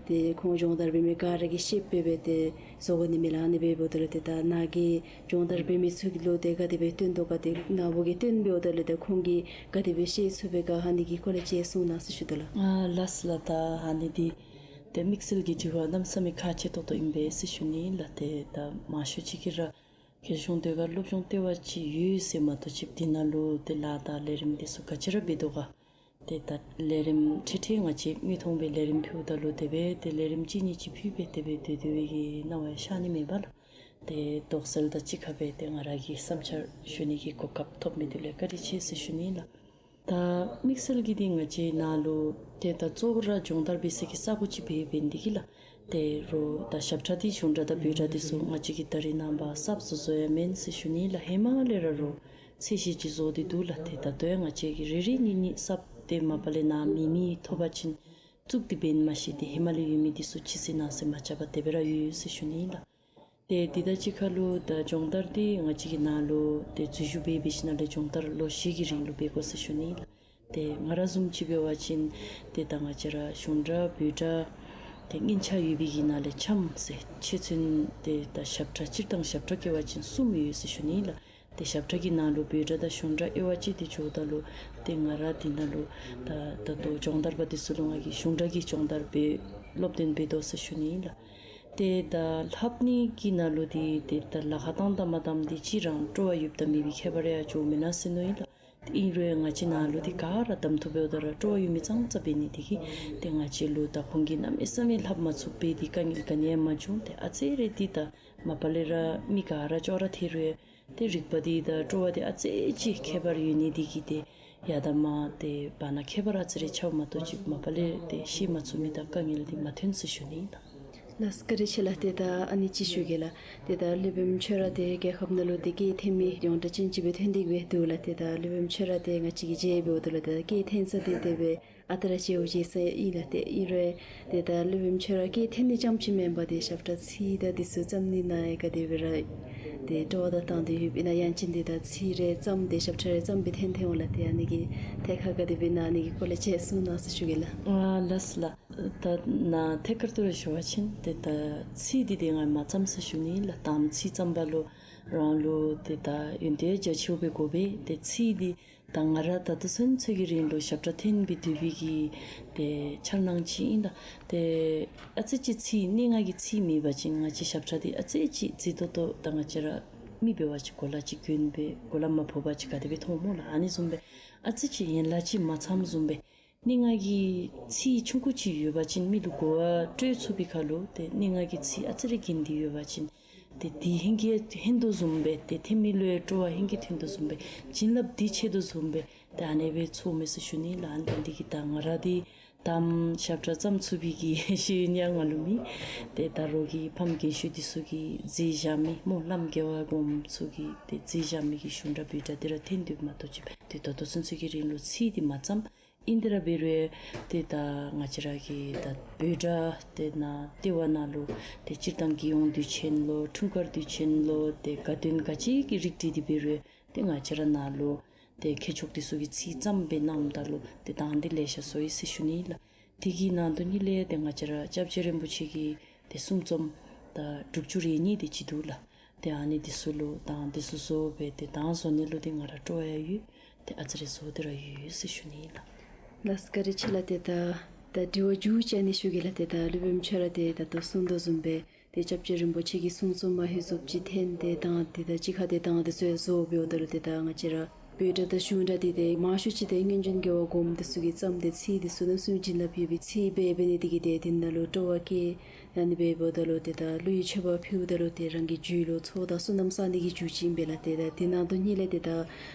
ཏེ་ཁོང་སྦྱོང་བརྡར་འབད་མི་ག་ར་གིས་ཤེསཔ་སྦེ་སྦེ་ཏེ་བཟོ་དགོ་ནི་མས་ལགས། ཨ་ནི་སྦེ་འབདཝ་ད་ལུ་ཏེ་ད་ནཱ་གིས་སྦྱོང་བརྡར་འབད་མི་ཚུ་གི་ལུ་ཏེ་ག་དེ་སྦེ་སྟོན་དོ་ག། ཏེ་ནཱ་བུ་གིས་སྟོན་འབདཝ་ད་ལུ་ཏེ་ཁོང་གིས་ག་དེ་སྦེ་ཤེས་ཚུགས་པས་ག། ཨ་ནི་གི་སྐོར་ལས་ཅིག་གསུང་གནང་ཟེར་ཞུ་དོ་ལགས། ཨ་ལགས་ལགས། ད་ཨ་ནི་འདི་ཏེ་དམིགས་བསལ་གྱི་དྲི་བ་གནམ་མེད་ས་མེད་ཁག་ཆེ་ཏོག་ཏོ་ཨིན་པས་ཟེར་ཞུ་ནི་ལགས། ཏེ་ད་མང་ཤོས་ཅིག་གིས་ར་རྒྱལ་གཞུང་ཟློས་གར་སློབ་སྦྱོང་ལྟེ་བ་ཅིག་ཡོད་ཟེར་མ་གཏོགས་ཅིག་འདི་ནང་ལུ་ཏེ་ལཱ་དང་ལས་རིམ་འདི་ཚུ་ག་ཅི་ར་འབད་དོ་ག། ཏེ་ད་ལས་རིམ་ཁྲིག་ཁྲི་ང་བཅས་དངོས་མཐོང་སྦེ་ལས་རིམ་ཕུལཝ་ད་ལུ་དེ་སྦེ་ཏེ་ལས་རིམ་གཅིག་གཉིས་ཅིག་ཕུལ་སྦེ་དེ་སྦེ་སྡོད་སྡོད་པའི་གི་སྣང་བ་ཤར་ནི་མེད་པ་ལགས། ཏེ་དོགས་སེལ་དང་གཅིག་ཁར་སྦེ་ཏེ་ང་ར་གི་བསམ་འཆར་ཞུ་ནི་གི་གོ་སྐབས་ཐོབ་མི་འདི་ལུ་བཀའ་དྲིན་ཆེ་ཟེར་ཞུ་ནི་ལགས། ད་དམིགས་བསལ་གྱི་འདི་ང་བཅས་ནཱ་ལུ་ཏེ་ད་གཙོ་བོ་ར་སྦྱོང་བརྡར་འབད་ས་གི་ས་གོ་ཅིག་འབད་འབད་ནི་འདི་གིས་ལགས། ཏེ་རོགས་ད་ཞབས་ཁྲ་འདི་གཞུང་སྒྲ་དང་བོད་སྒྲ་འདི་ཚུ་ང་བཅས་ཀྱིས་ད་རེས་ནངས་པ་གསརཔ་བཟོ་བཟོཝ་ཡང་མེན་ཟེར་ཞུ་ནི་ལགས། ཧེ་མ་ལས་ར་རོགས་ཚད་གཞི་ཅིག་བཟོ་སྟེ་འདུག་ལགས། ཏེ་ད་ལྟོ་ཡང་ང་བཅས་ཀྱིས་རེ་རེ་གཉིས་གཉིས་གསརཔ་ཏེ་མ་པ་ལས་ནཱ་མེད་མི་ཐོབ་པ་ཅིན་བཙུགས་ཏེ་འབད་ནི་མ་ཤེས། ཏེ་ཧེ་མ་ལས་ཡོད་མི་འདི་ཚུ་ཕྱིས་ཏེ་གནང་ཟེར་མ་རྐྱབ་པར་དེ་སྦེ་ར་ཡོད་ཟེར་ཞུ་ནི་ལགས། ཏེ་འདི་དང་གཅིག་ཁར་ལུ་ད་སྦྱོང་བརྡར་འདི་ང་བཅས་ཀྱིས་ནཱ་ལུ་ཏེ་འཛུལ་ཞུགས་འབད་འབད་ཞིནམ་ལས་སྦྱོང་བརྡར་ལོ་བཞི་གི་རིང་ལུ་འབད་དགོ་ཟེར་ཞུ་ནི་ལགས། ཏེ་ང་ར་བཟུམ་ཅིག་འབད་བ་ཅིན་ཏེ་ད་ང་བཅས་ར་གཞུང་སྒྲ་བོད་སྒྲ་ཏེ་སྙན་ཆ་ཡོད་པའི་གི་ནང་ལས་འཆམ་ཟེར་ཆེ་ཚུན་ཏེ་ད་ཞབས་ཁྲ་སྤྱིར་བཏང་ཞབས་ཁྲ་བཀལ་བ་ཅིན་གསུམ་ཡོད་ཟེར་ཞུ་ནི་ལགས། ཏེ་ཞབས་ཁྲ་གི་ནང་ལུ་བོད་སྒྲ་དང་གཞུང་སྒྲ་དབྱེ་བ་ཕྱེ་སྟེ་འགྱོཝ་ད་ལུ་ཏེ་ང་ར་འདི་ནང་ལུ་ད་ད་ལྟོ་སྦྱོང་བརྡར་པ་འདི་ཚུ་ལུ་ང་གིས་གཞུང་སྒྲ་གི་སྦྱོང་བརྡར་འབད་སློབ་སྟོན་འབད་དོ་ཟེར་ཞུ་ནི་ལགས། ཏེ་ད་ལྷབ་ནི་གི་ནང་ལུ་འདི་ཏེ་ད་ལཱ་ཁག་བཏང་དང་མ་བཏངམ་འདི་ཅིག་རང་སྤྲོ་བ་ཡོདཔ་དང་མེད་པའི་ཁྱད་པར་ཡང་ཅིག་མེན་ན་ཟེར་མནོ་ཡི་ལགས། ཏེ་ཨིན་རུང་ང་བཅས་ནཱ་ལུ་འདི་ག་ར་གདམ་འཐུ་འབདཝ་ད་ར་སྤྲོ་བ་ཡོད་མི་ཙང་ཙ་འབད་ནི་འདི་གིས་ཏེ་ང་བཅས་ལུ་ད་ཁོང་གིས་གནམ་མེད་ས་མེད་ལྷབ་མ་ཚུགས་པས། འདི་དཀའ་ངལ་ག་ནི་ཡང་མ་བྱུང་། ཏེ་ཨ་ཙི་རེ་འདི་ད་མ་པ་ལས་ར་མི་ག་ར་ཅོག་ར་འཐད་རུང་ཏེ་རིག་པ་འདི་དང་སྤྲོ་བ་འདི་ཨ་ཙི་ཅིག་ཁྱད་པར་ཡོད་ནི་འདི་གིས་ཏེ་ཡར་དང་མར་ཏེ་བར་ན་ཁྱད་པར་ཨ་ཙི་རེ་འཆརཝ་མ་གཏོགས་ཅིག་མ་པ་ལས་ཏེ་ཤེས་མ་ཚུགས་མི་དང་དཀའ་ངལ་འདི་མ་ཐོན་ཟེར་ཞུ་ནི་ཨིན་ལགས། ལགས་བཀའ་དྲིན་ཆེ་ལགས། ཏེ་ད་ཨ་ནི་ཅིག་ཞུ་གེ་ལགས། ཏེ་ད་སློབ་དཔོན་ཁྱོད་ར་ཏེ་རྒྱལ་ཁབ་ནང་ལུ་ཏེ་སྐད་འཐེན་མི་ཡོངས་གྲགས་ཅན་ཅིག་སྦེ་ཐོན་ཏེ་གིས་སྦེ་འདུག་ལགས། ཏེ་ད་སློབ་དཔོན་ཁྱོད་ར་ཏེ་ང་བཅས་ཀྱིས་མཇལ་འབདཝ་ད་ལུ་ཏེ་སྐད་འཐེན་ས་འདི་དེ་སྦེ་ཨ་རྟག་ར་མཇལཝ་མཇལ་ས་ཨིན་ལགས། ཏེ་ཨིན་རུང་ཏེ་ད་སློབ་དཔོན་ཁྱོད་ར་སྐད་འཐེན་ནི་རྐྱངམ་ཅིག་མེན་པར་ཏེ་ཞབས་ཁྲ་ཚིག་དང་འདི་ཚུ་བརྩམ་ནི་ནང་ཡང་ག་དེ་སྦེ་ར་ཏེ་སྤྲོ་བ་དང་དང་འདོད་ཡོདཔ་ཨིན་ན། ཡང་ཅིན་ཏེ་ད་ཚིག་རེ་བརྩམས་ཏེ་ཞབས་ཁྲ་རེ་བརྩམས་སྦེ་འཐེན་འཐེན་འོང་ལགས། ཏེ་ཨ་ནི་གི་ཐད་ཁར་ག་དེ་སྦེ་ཨིན་ན་ཨ་ནི་གི་སྐོར་ལས་ཅིག་གསུང་གནང་ཟེར་ཞུ་གེ་ལགས། ཨ་ལགས་ལགས། ད་ནཱ་ཐད་ཀར་དུ་ར་ཞུ་བ་ཅིན་ཏེ་ད་ཚིག་འདི་ཏེ་ང་མ་བརྩམས་ཟེར་ཞུ་ནི་ལགས། དང་པ་ཚིག་བརྩམ་པ་ལུ་རང་ལུ་ཏེ་ད་ཡོན་ཏན་རྒྱ་ཆེཝ་སྦེ་དགོ་པས། ཏེ་ཚིག་འདི་ ད་ང་ར་ད་ལྟོ་ཚུན་ཚོད་ཀྱི་རིང་ལུ་ཞབས་ཁྲ་འཐེན་སྦེ་སྡོད་པའི་གི་ཏེ་འཆར་སྣང་ཅིག་ཨིན། ད་ཏེ་ཨ་ཙི་ཅིག་ཚིག་སྙན་ངག་གི་ཚིག་མེད་པ་ཅིན་ང་བཅས་ཞབས་ཁྲ་འདི་ཨ་ཙི་ཅིག་མཛེས་ཏོག་ཏོ་ད་ང་བཅས་ར་མི་འབད་བ་ཅིན་གོ་ལ་ཅིག་གྱོན་སྦེ་གོ་ལ་མ་ཕོག་པ་ཅིག་ག་དེ་སྦེ་མཐོངམ་སྨོ་ལགས། ཨ་ནི་བཟུམ་སྦེ་ཨ་ཙི་ཅིག་ཡན་ལག་ཅིག་མ་ཚངམ་བཟུམ་སྦེ་སྙན་ངག་གི་ཚིག་ཆུང་ཀུ་ཅིག་ཡོད་པ་ཅིན་མི་ལུ་གོ་བ་སྤྲོད་ཚུགས་པའི་ཁར་ལུ་ཏེ་སྙན་ངག་གི་ཚིག་ཨ་ཙི་རེ་གྱོན་ཏེ་ཡོད་པ་ཅིན་ཏེ་དེ་ཧིང་གིས་ཧན་དོ་བཟུམ་སྦེ་ཏེ་འཐེན་མི་ལུ་ཡང་སྤྲོ་བ་ཧིང་གིས་ཐོན་དོ་བཟུམ་སྦེ་བྱིན་རླབས་འདི་ཆེ་དོ་བཟུམ་སྦེ་ཏེ་ཨ་ནེ་སྦེ་ཚོརཝ་མས་ཟེར་ཞུ་ནི་ལགས། ཨ་ནི་འདི་གིས་ད་ང་ར་འདི་ད་ཞབས་ཁྲ་བརྩམ་ཚུགས་པའི་གི་ཤེས་ཡོན་ཡང་ང་ལུ་མེད། ཏེ་ད་རོགས་ཀྱི་ཕམ་རྒན་ཤོས་འདི་ཚུ་གིས་མཛད་བཞག་མི་སྨོ་བླམ་རྒྱལ་བ་སྒོམ་ཚུ་གིས་ཏེ་མཛད་བཞག་མི་གི་གཞུང་སྒྲ་བོད་སྒྲ་འདི་ར་འཐེན་སྡོདཔ་མ་གཏོགས་ཅིག་ཏེ་ད་ལྟོ་ཚུན་ཚོད་ཀྱི་རིང་ལུ་ཚིག་འདི་མ་བརྩམས། ཨིན་ཏེ་ར་འབད་རུང་ཏེ་ད་ང་བཅས་ར་གི་ད་བོད་སྒྲ་ཏེ་ནང་ལྟེ་བ་ནང་ལུ་ཏེ་སྤྱིར་བཏང་རྒྱལ་ཡོངས་དུས་ཆེན་ལོ་འཁྲུངས་སྐར་དུས་ཆེན་ལོ་ཏེ་དགའ་སྟོན་ག་ཅི་གི་རིགས་བསྒྲིགས་ཏེ་འབད་རུང་ཏེ་ང་བཅས་ར་ནང་ལུ་ཏེ་མཁས་མཆོག་འདི་ཚུ་གིས་ཚིག་བརྩམས་སྦེ་གནངམ་ད་ལུ་ཏེ་གདངས་འདི་ལེ་ཤ་བཟོ་ཡི་ཟེར་ཞུ་ནི་ལགས། དེ་གི་ནང་དོན་ཉིད་ལས་ཏེ་ང་བཅས་ར་སྐྱབས་རྗེ་རིན་པོ་ཆེ་གི་ཏེ་གསུང་རྩོམ་ད་དྲུག་ཅུ་རེ་གཉིས་དེ་ཅིག་འདུག་ལགས། ཏེ་ཨ་ནི་འདི་ཚུ་ལུ་གདངས་འདི་ཚུ་བཟོ་སྦེ་ཏེ་གདངས་བཟོ་ནི་ལུ་ཏེ་ང་ར་སྤྲོ་བ་ཡང་ཡོད། ཏེ་ཨ་ཙི་རེ་བཟོ་སྟེ་ར་ཡོད་ཟེར་ཞུ་ནི་ལགས། ལགས་བཀའ་དྲིན་ཆེ་ལགས། ཏེ་ད་ད་དྲི་བ་མཇུག་ཅིག་ཨ་ནི་ཞུ་གེ་ལགས། ཏེ་ད་སློབ་དཔོན་ཁྱོད་ར་ཏེ་ད་ལྟོ་གསུང་དོ་བཟུམ་སྦེ་ཏེ་སྐྱབས་རྗེ་རིན་པོ་ཆེ་གི་གསུང་རྩོམ་མ་ཧེ་བཟུམ་ཅིག་འཐེན་ཏེ་གདངས་ཏེ་ད་གཅིག་ཁར་ཏེ་གདངས་འདི་ཚུ་ཡང་བཟོ་འབདཝ་ད་ལུ་ཏེ་ད་ང་བཅས་ར་བོད་སྒྲ་དང་གཞུང་སྒྲ་འདི་ཏེ་མང་ཤོས་ཅིག་ཏེ་སྔོན་བྱོན་རྒྱལ་བ་སྒོམ་འདི་ཚུ་གིས་བརྩམས་ཏེ་ཚིག་འདི་ཚུ་གནམ་མེད་ས་མེད་བྱིན་རླབས་ཡོད་པའི་ཚིག་སྦེ་འབད་ནི་དེ་གིས་ཏེ་འདི་ནང་ལུ་སྤྲོ་བ་སྐྱེ། ཨ་ནི་འབདཝ་ད་ལུ་ཏེ་ད་གླུ་ཡི་མཆོད་པ་ཕུལཝ་ད་ལུ་ཏེ་རང་གི་རྒྱུད་ལུ་ཚོགས་དང་བསོད་ནམས་བསག་ནི་གི་རྒྱུ་ཅིག་ཨིན་པས་ལགས། ཏེ་ད་འདི་ནང་དོན་ཉིད་ལས་ཏེ་ད་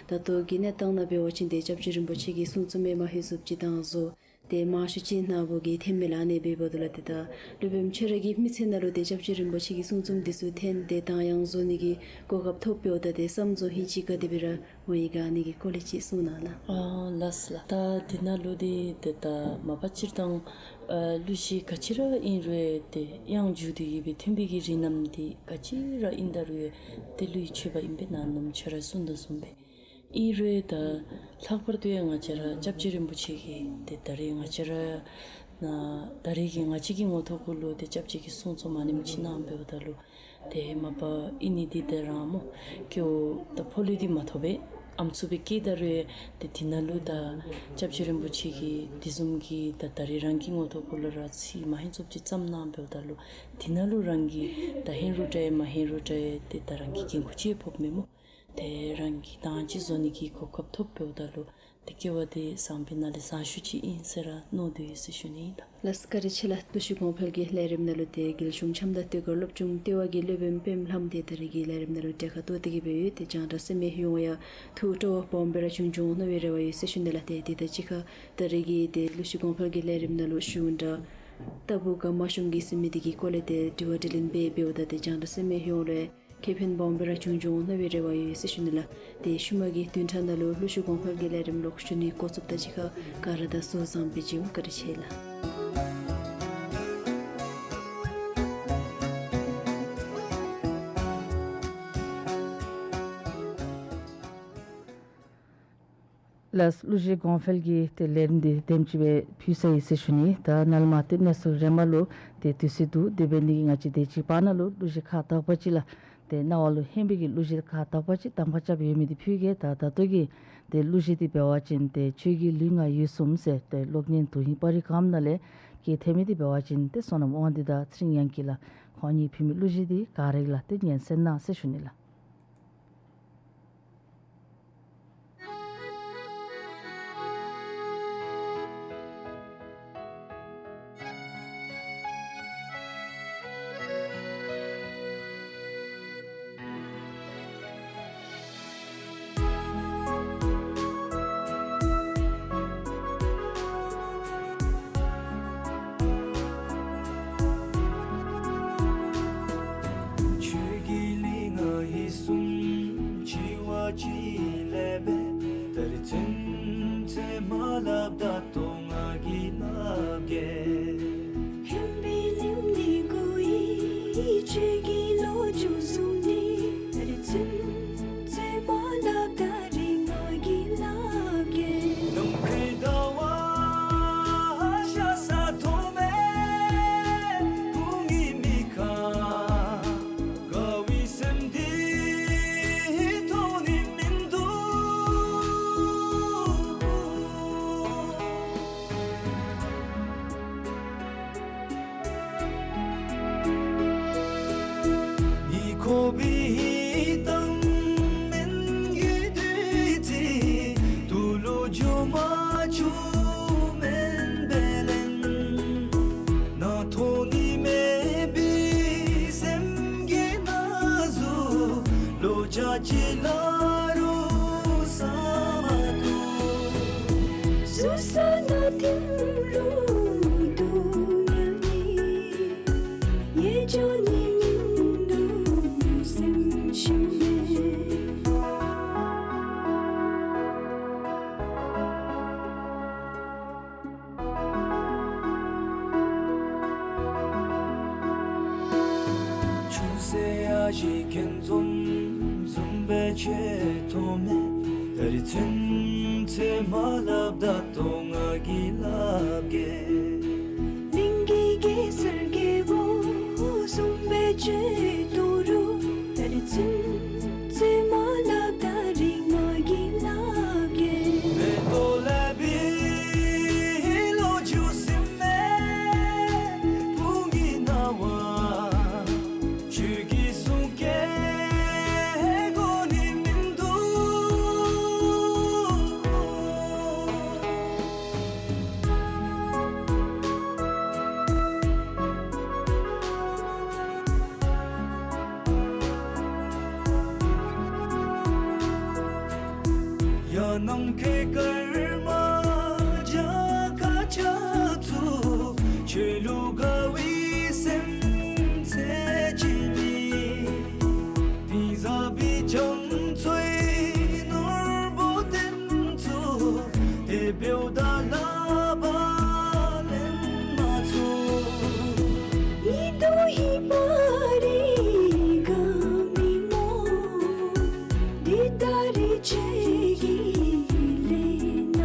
ད་ལྟོ་གི་གནས་སྟངས་ནང་འབད་བ་ཅིན་ཏེ་སྐྱབས་རྗེ་རིན་པོ་ཆེ་གི་གསུང་རྩོམ་མ་ཧེ་བཟུམ་ཅིག་གདངས་བཟོ་ཏེ་མང་ཤོས་ཅིག་ནཱ་བུ་གིས་འཐེན་མས་ལགས། ཨ་ནི་འབདཝ་ད་ལུ་ཏེ་ད་སློབ་དཔོན་ཁྱོད་ར་གི་མི་ཚེ་ནང་ལུ་ཏེ་སྐྱབས་རྗེ་རིན་པོ་ཆེ་གི་གསུང་རྩོམ་འདི་ཚུ་འཐེན་ཏེ་གདངས་དབྱངས་བཟོ་ནི་གི་གོ་སྐབས་ཐོབ་འབདཝ་ད་ཏེ་བསམ་ཚུལ་ཧིང་ཅིག་ག་དེ་སྦེ་ར་འོང་ཡི་ག་ཨ་ནི་གི་སྐོར་ལས་ཅིག་གསུང་གནང་ལགས། ཨ་ལགས་ལགས། ད་འདི་ནང་ལུ་ཏེ་ཏེ་ད་མ་པ་སྤྱིར་བཏང་ཨ་གླུ་གཞས་ག་ཅི་ར་ཨིན་རུང་ཏེ་དབྱངས་འཇུག་སྟེ་ཡོད་པའི་མཐུན་པའི་གི་རིགས་རྣམས་འདི་ག་ཅི་ར་ཨིན་ད་རུང་ཏེ་གླུ་ཡི་མཆོད་པ་ཨིན་པས། ནཱ་ནཱ་ཁྱོད་ར་གསུང་དོ་བཟུམ་སྦེ། ཨིན་རུང་ད་ལྷག་པར་དུ་ཡང་ང་བཅས་ར་སྐྱབས་རྗེ་རིན་པོ་ཆེ་གིས་ཏེ་ད་རེས་ང་བཅས་ར་ནཱ་ད་རེས་ཀྱི་ང་བཅས་ཀྱི་ངོ་ཐོག་གུ་ལུ་ཏེ་སྐྱབས་རྗེ་གི་གསུང་རྩོམ་མ་ནེམ་ཅིག་གནང་འབདཝ་ད་ལུ་ཏེ་མ་པ་ཨིན་ནི་འདི་ཏེ་རང་སྨོ་སྐྱེ་བོ་ད་ཕོ་ལུས་འདི་མ་ཐོབ་པས། ཨམ་སྲུ་སྦེ་སྐྱེས་ད་རུང་ཏེ་འདི་ནང་ལུ་ད་སྐྱབས་རྗེ་རིན་པོ་ཆེ་གིས་འདི་བཟུམ་གྱི་ད་ད་རེས་རང་གི་ངོ་ཐོག་གུ་ལུ་ར་ཚིག་མ་ཧེ་བཟུམ་ཅིག་བརྩམས་གནང་འབདཝ་ད་ལུ་འདི་ནང་ལུ་རང་གིས་ད་ཧེན་རུང་འདྲ་མ་ཧེན་རུང་འདྲ་ཏེ་ད་རང་གིས་འགན་ཁུར་ཅིག་ཕོགཔ་མས་སྨོ། ཏེ་རང་གིས་གདངས་ཅིག་བཟོ་ནི་གི་གོ་སྐབས་ཐོབ་འབདཝ་ད་ལུ་ཏེ་སྐྱེ་བ་འདི་བཟང་པོའི་ནང་ལས་བཟང་ཤོས་ཅིག་ཨིན་ཟེར་ར་མནོ་དོ་ཡོད་ཟེར་ཞུ་ནི་ཨིན་ལགས། ལགས་བཀའ་དྲིན་ཆེ་ལགས། གླུ་གཞས་གོང་འཕེལ་གྱི་ལས་རིམ་ནང་ལུ་ཏེ་རྒྱལ་གཞུང་ཆབ་མདོ་ལྟེ་སྒར་སློབ་ཆུང་ལྟེ་བ་གི་སློབ་དཔོན་པདྨ་ལྷམོ་འདི་ད་རེས་ཀྱི་ལས་རིམ་ནང་ལུ་གྲལ་ཁར་གཏོགས་ཏེ་གིས་སྦེ་ཡོད། ཏེ་རྒྱང་བསྒྲགས་གསན་མི་ཡོངས་ཡང་ཐུགས་སྤྲོ་བ་སྦོམ་སྦེ་ར་བྱུང་འོང་མནོ་བའི་རེ་བ་ཡོད་ཟེར་ཞུ་ནི་ལགས། ཏེ་དེ་དང་གཅིག་ཁར་ད་རེས་ཀྱི་ཏེ་གླུ་གཞས་གོང་འཕེལ་གྱི་ལས་རིམ་ནང་ལུ་གཞུང་སྒྲ་ལྟ་བུ་ག་མ་ཤོང་གི་ཟེར་མི་འདི་གི་སྐོར་ལས་ཏེ་དྲི་བ་དྲིས་ལན་འབད་འབདཝ་ད་ཏེ་རྒྱང་བསྒྲགས་གསན་མི་ཡོངས་ལུ་ཁེ་ཕན་སྦོམ་སྦེ་ར་བྱུང་འོང་མནོ་བའི་རེ་བ་ཡོད་ཟེར་ཞུ་ནི་ལགས། ཏེ་ཤུལ་མ་གི་བདུན་ཕྲག་ནང་ལུ་གླུ་གཞས་གོང་འཕེལ་གྱི་ལས་རིམ་ལོག་ཞུ་ནི་འགོ་བཙུགསཔ་དང་གཅིག་ཁར་ག་ར་དང་གཟུགས་བཟང་སྦེ་བྱོན། བཀའ་དྲིན་ཆེ་ལགས། ལགས། གླུ་གཞས་གོང་འཕེལ་གྱི་ཏེ་ལས་རིམ་འདི་དེམ་ཅིག་སྦེ་ཕུལ་ཚར་ཡི་ཟེར་ཞུ་ནི། ད་ནཱ་ལས་མར་ཏེ་གནས་ཚུལ་རེ་མ་ལུ་ཏེ་དུས་ཚོད་འདུག། དེ་འབད་ནི་འདི་གིས་ང་བཅས་དེ་ཅིག་བར་ན་ལུ་གླུ་གཞས་ཁག་དག་པ་ཅིག་ལགས། ཏེ་རྣ་བ་ལུ་ཧན་པའི་གི་གླུ་གཞས་ཁག་དག་པ་ཅིག་གདམ་ཁ་རྐྱབ་ཡོད་མི་འདི་ཕུལ་གེ། ད་ད་ལྟོ་གི་ཏེ་གླུ་གཞས་འདི་འབད་བ་ཅིན་ཏེ་ཁྱོད་ཀྱི་ལུས་ངག་ཡིད་གསུམ་ཟེར་ཏེ་གློག་བརྙན་དོན་ཧིང་པར་རིས་སྒང་ནང་ལས་སྐད་ཐོན་མི་འདི་འབད་བ་ཅིན་ཏེ་བསོད་ནམས་དབང་འདུས་དང་ཚེ་རིང་དབྱངས་སྐྱིད་ལགས། ཁོང་གཉིས་ཕུལ་མི་གླུ་གཞས་འདི་ག་ར་ལགས་ཏེ་ཉན་གསན་གནང་ཟེར་ཞུ་ནི་ལགས། ཁྱོད་ཀྱི་ལུས་ངག་ཡིད་གསུམ་འཆི་བ་ཅི་སླད་འབད། ད་རིས་ཚུན་ཚོད་མ་སླབ་ད་ལྟོ་ང་གིས་སླབ་གེ། ཧན་པའི་ལུས་འདི་གུ་ཡི་ཁྱོད་ཀྱི་ལོ་རྒྱུས་བཟུམ་འདི་ད་རིས་ཚུན་ཚོད་མ་སླབ་ད་རིས་ང་གིས་སླབ་གེ། ནམ་མཁའི་ཟླ་བ་ཤར་ས་མཐོང་མེད། སྐུ་ངལ་མི་ཁ་དགའ་བའི་སེམས་འདི་མཐོང་ནི་མིན་འདུག། ཞིག་མཁྱེན་བཟུམ་བཟུམ་སྦེ་ཁྱོད་མཐོང་མས། ད་རིས་ཚུན་ཚོད་མ་སླབ་ད་ལྟོ་ང་གིས་སླབ་གེ། གླིང་གི་གེ་སར་རྒྱལ་པོ་བཟུམ་སྦེ་ཁྱོད་མཐོང་རུང་། ད་རིས་ཚུན་ཚོད་མ་སླབ་ད་རིས་ང་གིས་སླབ་གེ། མེ་ཏོག་ལེགས་པའི་ལོ་རྒྱུས་ཟེར་མི་བུ་ངེའི་རྣ་བར། ཁྱོད་ཀྱིས་གསུང་སྐད་གོ་ནི་མིན་འདུག། ཡ་ནམ་མཁའི་སྐར་མ་འཇའ་ཁ་ཆ་ཚུ། ཁྱོད་ལུ་དགའ་བའི་སེམས་ཚེ་གཅིག་ཉིད། གཏིང་ཟབ་པའི་རྒྱ་མཚོའི་ནོར་བུ་དེ་ཚུ། དེ་འབདཝ་ད་སླབ་པ་ལེན་མ་ཚུགས། ཉི་གདུགས་ཧེ་མ་རེ་དགའ་མི་སྨོ། འདི་ད་རིས་ཁྱོད་ཀྱིས་ལེན་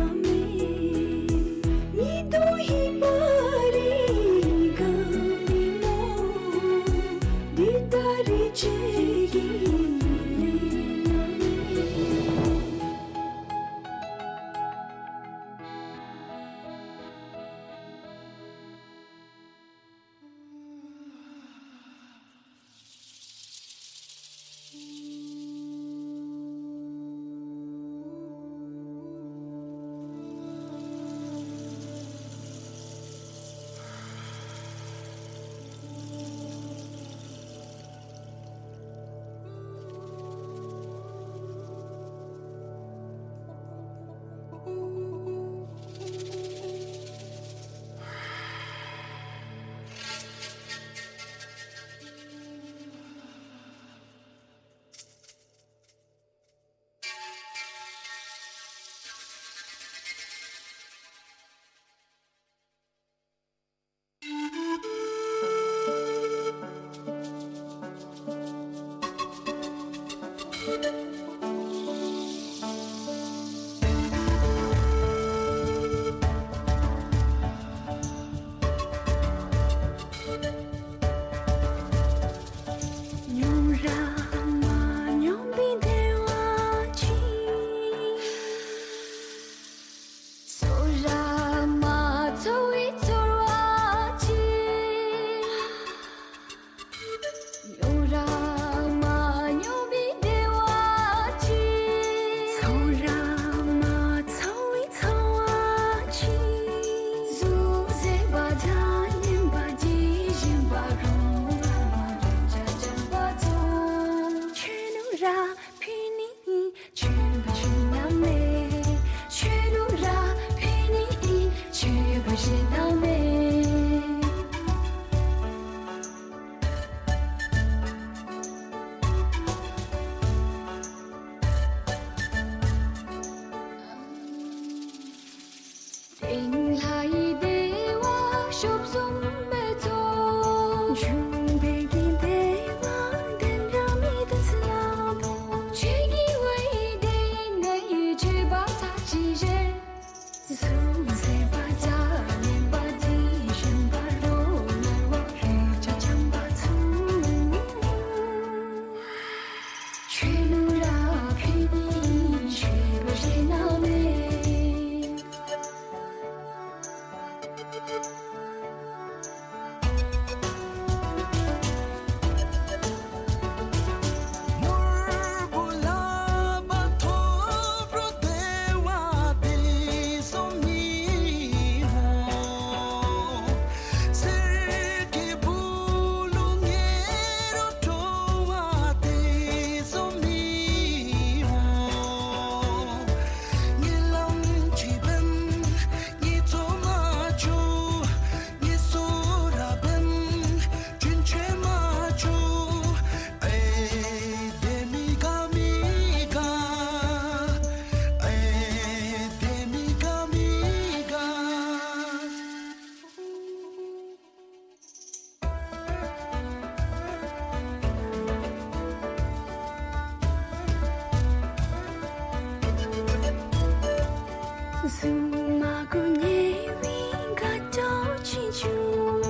གཟུངས་མ་གུ་ཉལ་བའི་དགའ་སྤྲོ་ཅིག་འབྱུང་།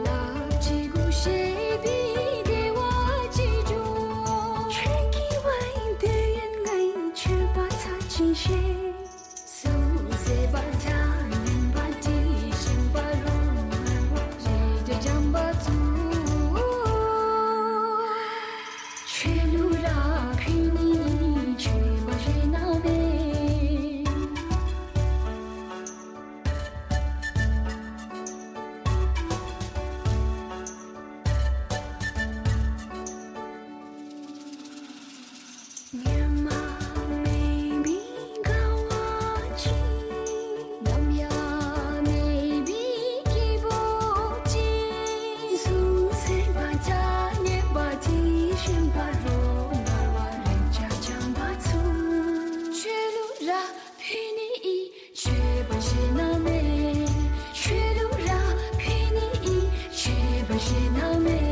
ལགཔ་གཅིག་གུ་བཞེས་པའི་བདེ་བ་ཅིག་འབྱུང་། ཁྱོད་ཀྱི་བའི་འདོད་ཡོན་ལྔའི་མཆོད་པ་ཚར་གཅིག་བཞེས། གཟུངས་ཟེར་བ་ད་ཉན་པ་དྲི་ཞིམ་པ་རོ་མངར་བ། རེ་འདོད་བྱམས་པ་ཚུ། ཁྱོད་ལུ་ར་ཕུལ་ནི་ཨིན། མཆོད་པ་བཞེས་གནང་མས། སྔོན་མ་མེད་པའི་དགའ་བ་ཅིག། ནམ་ཡང་མེད་པའི་སྐྱིད་པོ་ཅིག། གཟུངས་ཟེར་བ་ད་ཉན་པ་དྲི་ཞིམ་པ་རོ་མངར་བ། རེ་འདོད་བྱམས་པ་ཚུ། ཁྱོད་ལུ་ར་ཕུལ་ནི་ཨིན། མཆོད་པ་བཞེས་གནང་མས། ཁྱོད་ལུ་ར་ཕུལ་ནི་ཨིན། མཆོད་པ་བཞེས་གནང་མས།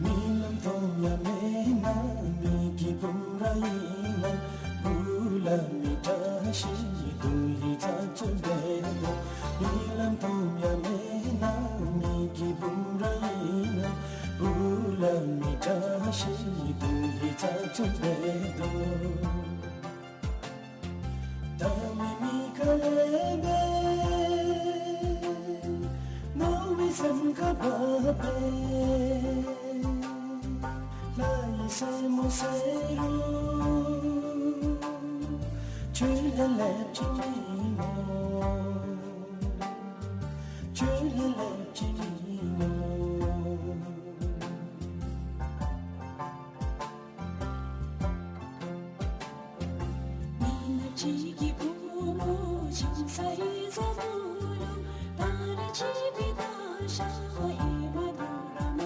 རྨི་ལམ་སྟོངམ་ཡང་མེན་ན། མི་གི་བུམོ་ར་ཨིན་ན། བུ་ལ་མི་བཀྲ་ཤིས་དུང་ཡི་རྩྭ་བཙུགས་འབད་དོ། རྨི་ལམ་སྟོངམ་ཡང་མེན་ན། མི་གི་བུམོ་ར་ཨིན་ན། བུ་ལ་མི་བཀྲ་ཤིས་དུང་ཡི་རྩྭ་བཙུགས་འབད་དོ། ད་མི་མི་ཁ་ལས་འབད། མནོ་མི་སེམས་ཁ་བབས་འབད། ལྷ་ཡི་སྲས་མོ་ཟེར་རུང་། ཁྱོད་ལས་ལེགསཔ་ཅིག་མིན་ནུག། ཁྱོད་ལས་ལེགསཔ་ཅིག་མིན་ནུག། མི་ནགཔ་ཅིག་གི་བུ་མོ་བྱང་ས་རི་རྩེ་མོ་ལུ། ད་རེས་ཅིག་འབད་ད་ཤ་ཧེ་མ་དུ་ར་མ་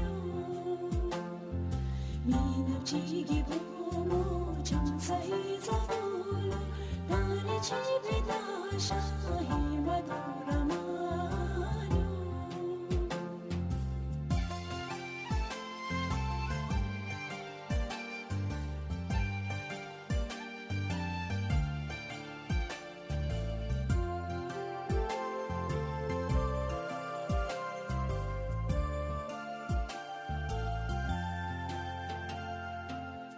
ཡོང་། མི་ནགཔ་ཅིག་གི་བུ་མོ་བྱང་ས་རི་རྩེ་མོ་ལུ། ད་རེས་ཅིག་འབད་ད་ཤ་ཧེ་མ་དུ་ར་མ་ཡོང་།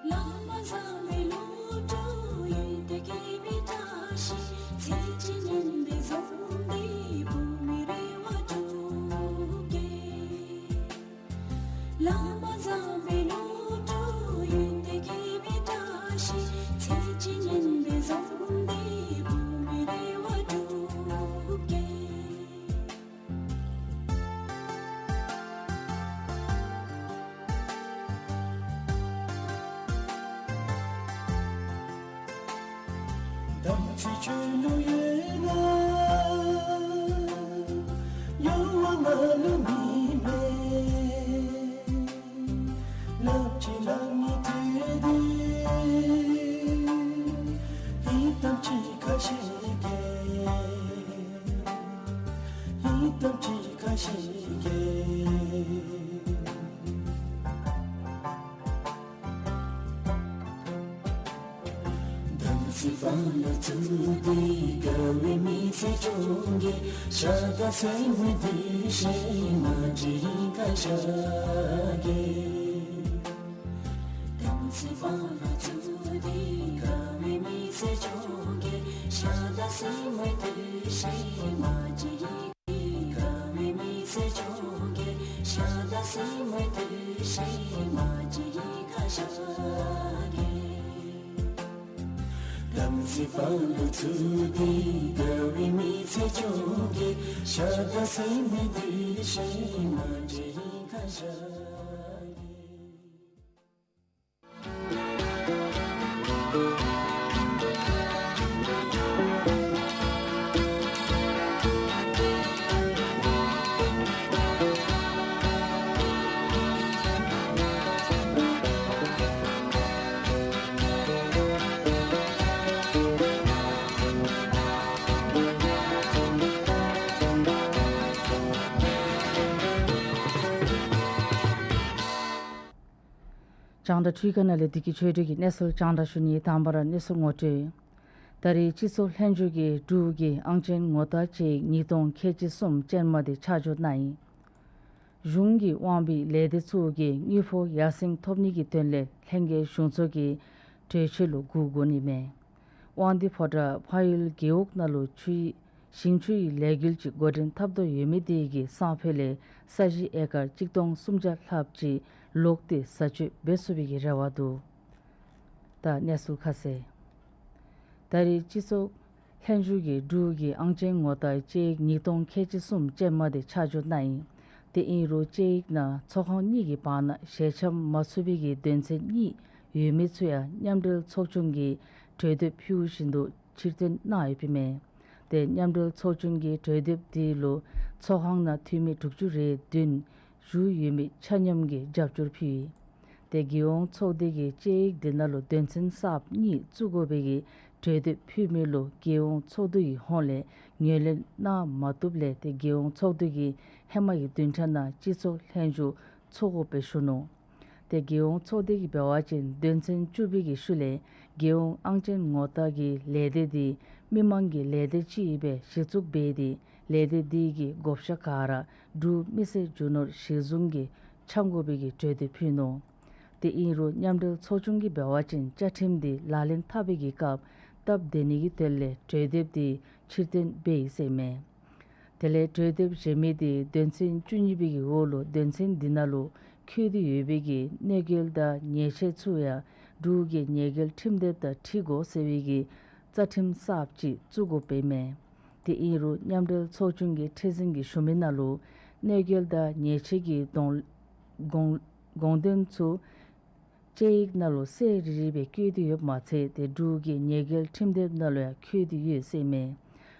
བླ་མ་བཟང་པོའི་སློབ་གྲོགས་ཡོན་ཏན་སྐྱེས་པའི་བཀྲ་ཤིས། ཚེ་གཅིག་གཉེན་པོའི་བཟང་པོའི་བུ་མོའི་རེ་བ་འགྲུབ་གེ། བླ་མ་བཟང་པོའི་སློབ་གྲོགས་ཡོན་ཏན་སྐྱེས་པའི་བཀྲ་ཤིས། ཚེ་གཅིག་གཉེན་པོའི་བཟང་པོའི་བུ་མོའི་རེ་བ་འགྲུབ་གེ། དམ་ཚིག་ཁྱོད་ལུ་ཡོད་ན། གཡོ་བ་ང་ལུ་མི་མེད། ལགཔ་ཅིག་ལག་གཉིས་ཐོབ་སྟེ། ཧིང་གཏམ་ཅིག་ཁ་བཤད་གེ། ཧིང་གཏམ་ཅིག་ཁ་བཤད་གེ། དམ་ཚིག་ཕར་ལུ་བཙུགས་ རྒྱང་བསྒྲགས་འཕྲུལ་ཁང་ནང་ལས་བདེ་སྐྱིད་ཆོས་སྒྲོན་གྱིས་གནས་ཚུལ་རྒྱང་བསྒྲགས་ཞུ་ནི། དང་པ་ར་གནས་ཚུལ་ངོ་སྤྲོད། ད་རེས་སྤྱི་ཚོགས་ལྷན་བཞུགས་ཀྱིས་འབྲུག་གི་ཨང་ཅན་ངོ་རྟགས་ཅིག་ཉིས་སྟོང་ཁལ་གཅིག་གསུམ་ཅན་མ་དེ་ཆ་འཇོག་གནང་ཡི། གཞུང་གི་དབང་པོའི་ལས་སྡེ་ཚུ་གིས་དངུལ་ཕོགས་ཡར་སེང་ཐོབ་ནི་གི་དོན་ལས་ལྷན་རྒྱས་གཞུང་ཚོགས་ཀྱིས་གྲོས་ཆོད་ལུ་གུ་བསྒུག་ནི་མས། དབང་འདུས་ཕོ་བྲང་ཕ་ཡུལ་རྒེད་འོག་ནང་ལུ་ཆུའི་ཞིང་ཆུའི་ལས་འགུལ་ཅིག་འགོ་འདྲེན་འཐབ་དོ་ཡོད་མི་དེ་གིས་སང་ཕོད་ལས་ས་གཞི་ཨེ་ཀར་གཅིག་སྟོང་སུམ་བརྒྱ་ལྷགཔ་ཅིག་ལོག་སྟེ་བཟའ་སྤྱོད་འབད་ཚུགས་པའི་གི་རེ་བ་འདུག། ད་གནས་ཚུལ་ཁ་གསལ། ད་རེས་སྤྱི་ཚོགས་ལྷན་བཞུགས་ཀྱིས་འབྲུག་གི་ཨང་ཅན་ངོ་རྟགས་ཅིག་ཉིས་སྟོང་ཁལ་གཅིག་གསུམ་ཅན་མ་དེ་ཆ་འཇོག་གནང་ཡི། དེ་ཨིན་རུང་ཅེཀ་ནང་ཚོགས་ཁང་གཉིས་ཀྱི་བར་ན་ཞལ་འཆམ་མ་ཚུགས་པའི་གི་དོན་ཚན་གཉིས་ཡོད་མི་ཚུ་ཡང་མཉམ་འབྲེལ་ཚོགས་ཆུང་གིས་གྲོས་འདེབས་ཕུལ་བཞིན་དུ་ཕྱིར་འཐེན་གནང་ཡོདཔ་ཨིན་མས། དེ་མཉམ་འབྲེལ་ཚོགས་ཆུང་གི་གྲོས་འདེབས་དེ་ལུ་ཚོགས་ཁང་ནང་འཐུས་མི་དྲུག་ཅུ་རེ་བདུན་བཞུགས་ཡོད་མི་ཆ་མཉམ་གྱིས་རྒྱབ་སྐྱོར་ཕུལ་ཡི། དེ་རྒྱལ་ཡོངས་ཚོགས་སྡེ་གིས་ཅེཀ་དེ་ནང་ལུ་དོན་ཚན་གསརཔ་གཉིས་བཙུགས་དགོ་པའི་གི་གྲོས་འདེབས་ཕུལ་མི་ལུ་རྒྱལ་ཡོངས་ཚོགས་འདུ་གི་ཧོངས་ལས་ངོས་ལེན་གནང་མ་བཏུབ་ལས་དེ་རྒྱལ་ཡོངས་ཚོགས་འདུ་གིས་ཧེ་མ་གི་བདུན་ཕྲག་ནང་སྤྱི་ཚོགས་ལྷན་བཞུགས་ཚོགས་དགོ་པའི་ཞུ་ནུག། དེ་རྒྱལ་ཡོངས་ཚོགས་སྡེ་གིས་འབད་བ་ཅིན་དོན་ཚན་བཅུ་པའི་གི་ཤུལ་ལས་རྒྱལ་ཡོངས་ཨང་ཅན་ངོ་རྟགས་ཀྱི་ལས་སྡེ་དེ་མི་མང་གི་ལས་སྡེ་ཅིག་སྦེ་གཞི་བཙུགས་འབད་དེ་ལས་སྡེ་དེ་གི་བགོ་བཤའ་ག་ར་འབྲུག་མི་སེར་རྒྱུ་ནོར་གཞི་བཟུང་གིས་འཆང་དགོ་པའི་གི་གྲོས་འདེབས་ཕུལ་ནུག། དེ་ཨིན་རུང་མཉམ་འབྲེལ་ཚོགས་ཆུང་གིས་འབད་བ་ཅིན་བཅའ་ཁྲིམས་དེ་ལག་ལེན་འཐབ་པའི་གི་སྐབས་སྟབས་བདེ་ནི་གི་དོན་ལས་གྲོས་འདེབས་དེ་ཕྱིར་འཐེན་འབད་ཡི་ཟེར་མས། དེ་ལས་གྲོས་འདེབས་གཞན་མི་དེ་དོན་ཚན་བཅུ་གཉིས་པའི་གི་འོག་ལུ་དོན་ཚན་འདི་ནང་ལུ་འཁོད་དེ་ཡོད་པའི་གི་གནོད་སྐྱེལ་དང་ཉེས་ཆད་ཚུ་ཡང་འབྲུག་གི་ཉེས་འགེལ་ཁྲིམས་དེབ་དང་འཁྲིལ་དགོ་ཟེར་བའི་གི་རྩ་ཁྲིམས་གསརཔ་ཅིག་བཙུགས་དགོཔ་ཨིན་མས། དེ་ཨིན་རུང་མཉམ་འབྲེལ་ཚོགས་ཆུང་གི་ཁྲི་འཛིན་གྱིས་ཞུ་མི་ནང་ལུ་གནོད་སྐྱེལ་དང་ཉེས་ཆད་ཀྱི་དོན་དགོངས་དགོངས་དོན་ཚུ་ཅེཀ་ནང་ལུ་གསལ་རི་རི་སྦེ་བཀོད་དེ་ཡོདཔ་མ་ཚད་དེ་འབྲུག་གི་ཉེས་འགེལ་ཁྲིམས་དེབ་ནང་ལུ་ཡང་འཁོད་དེ་ཡོད་ཟེར་མས།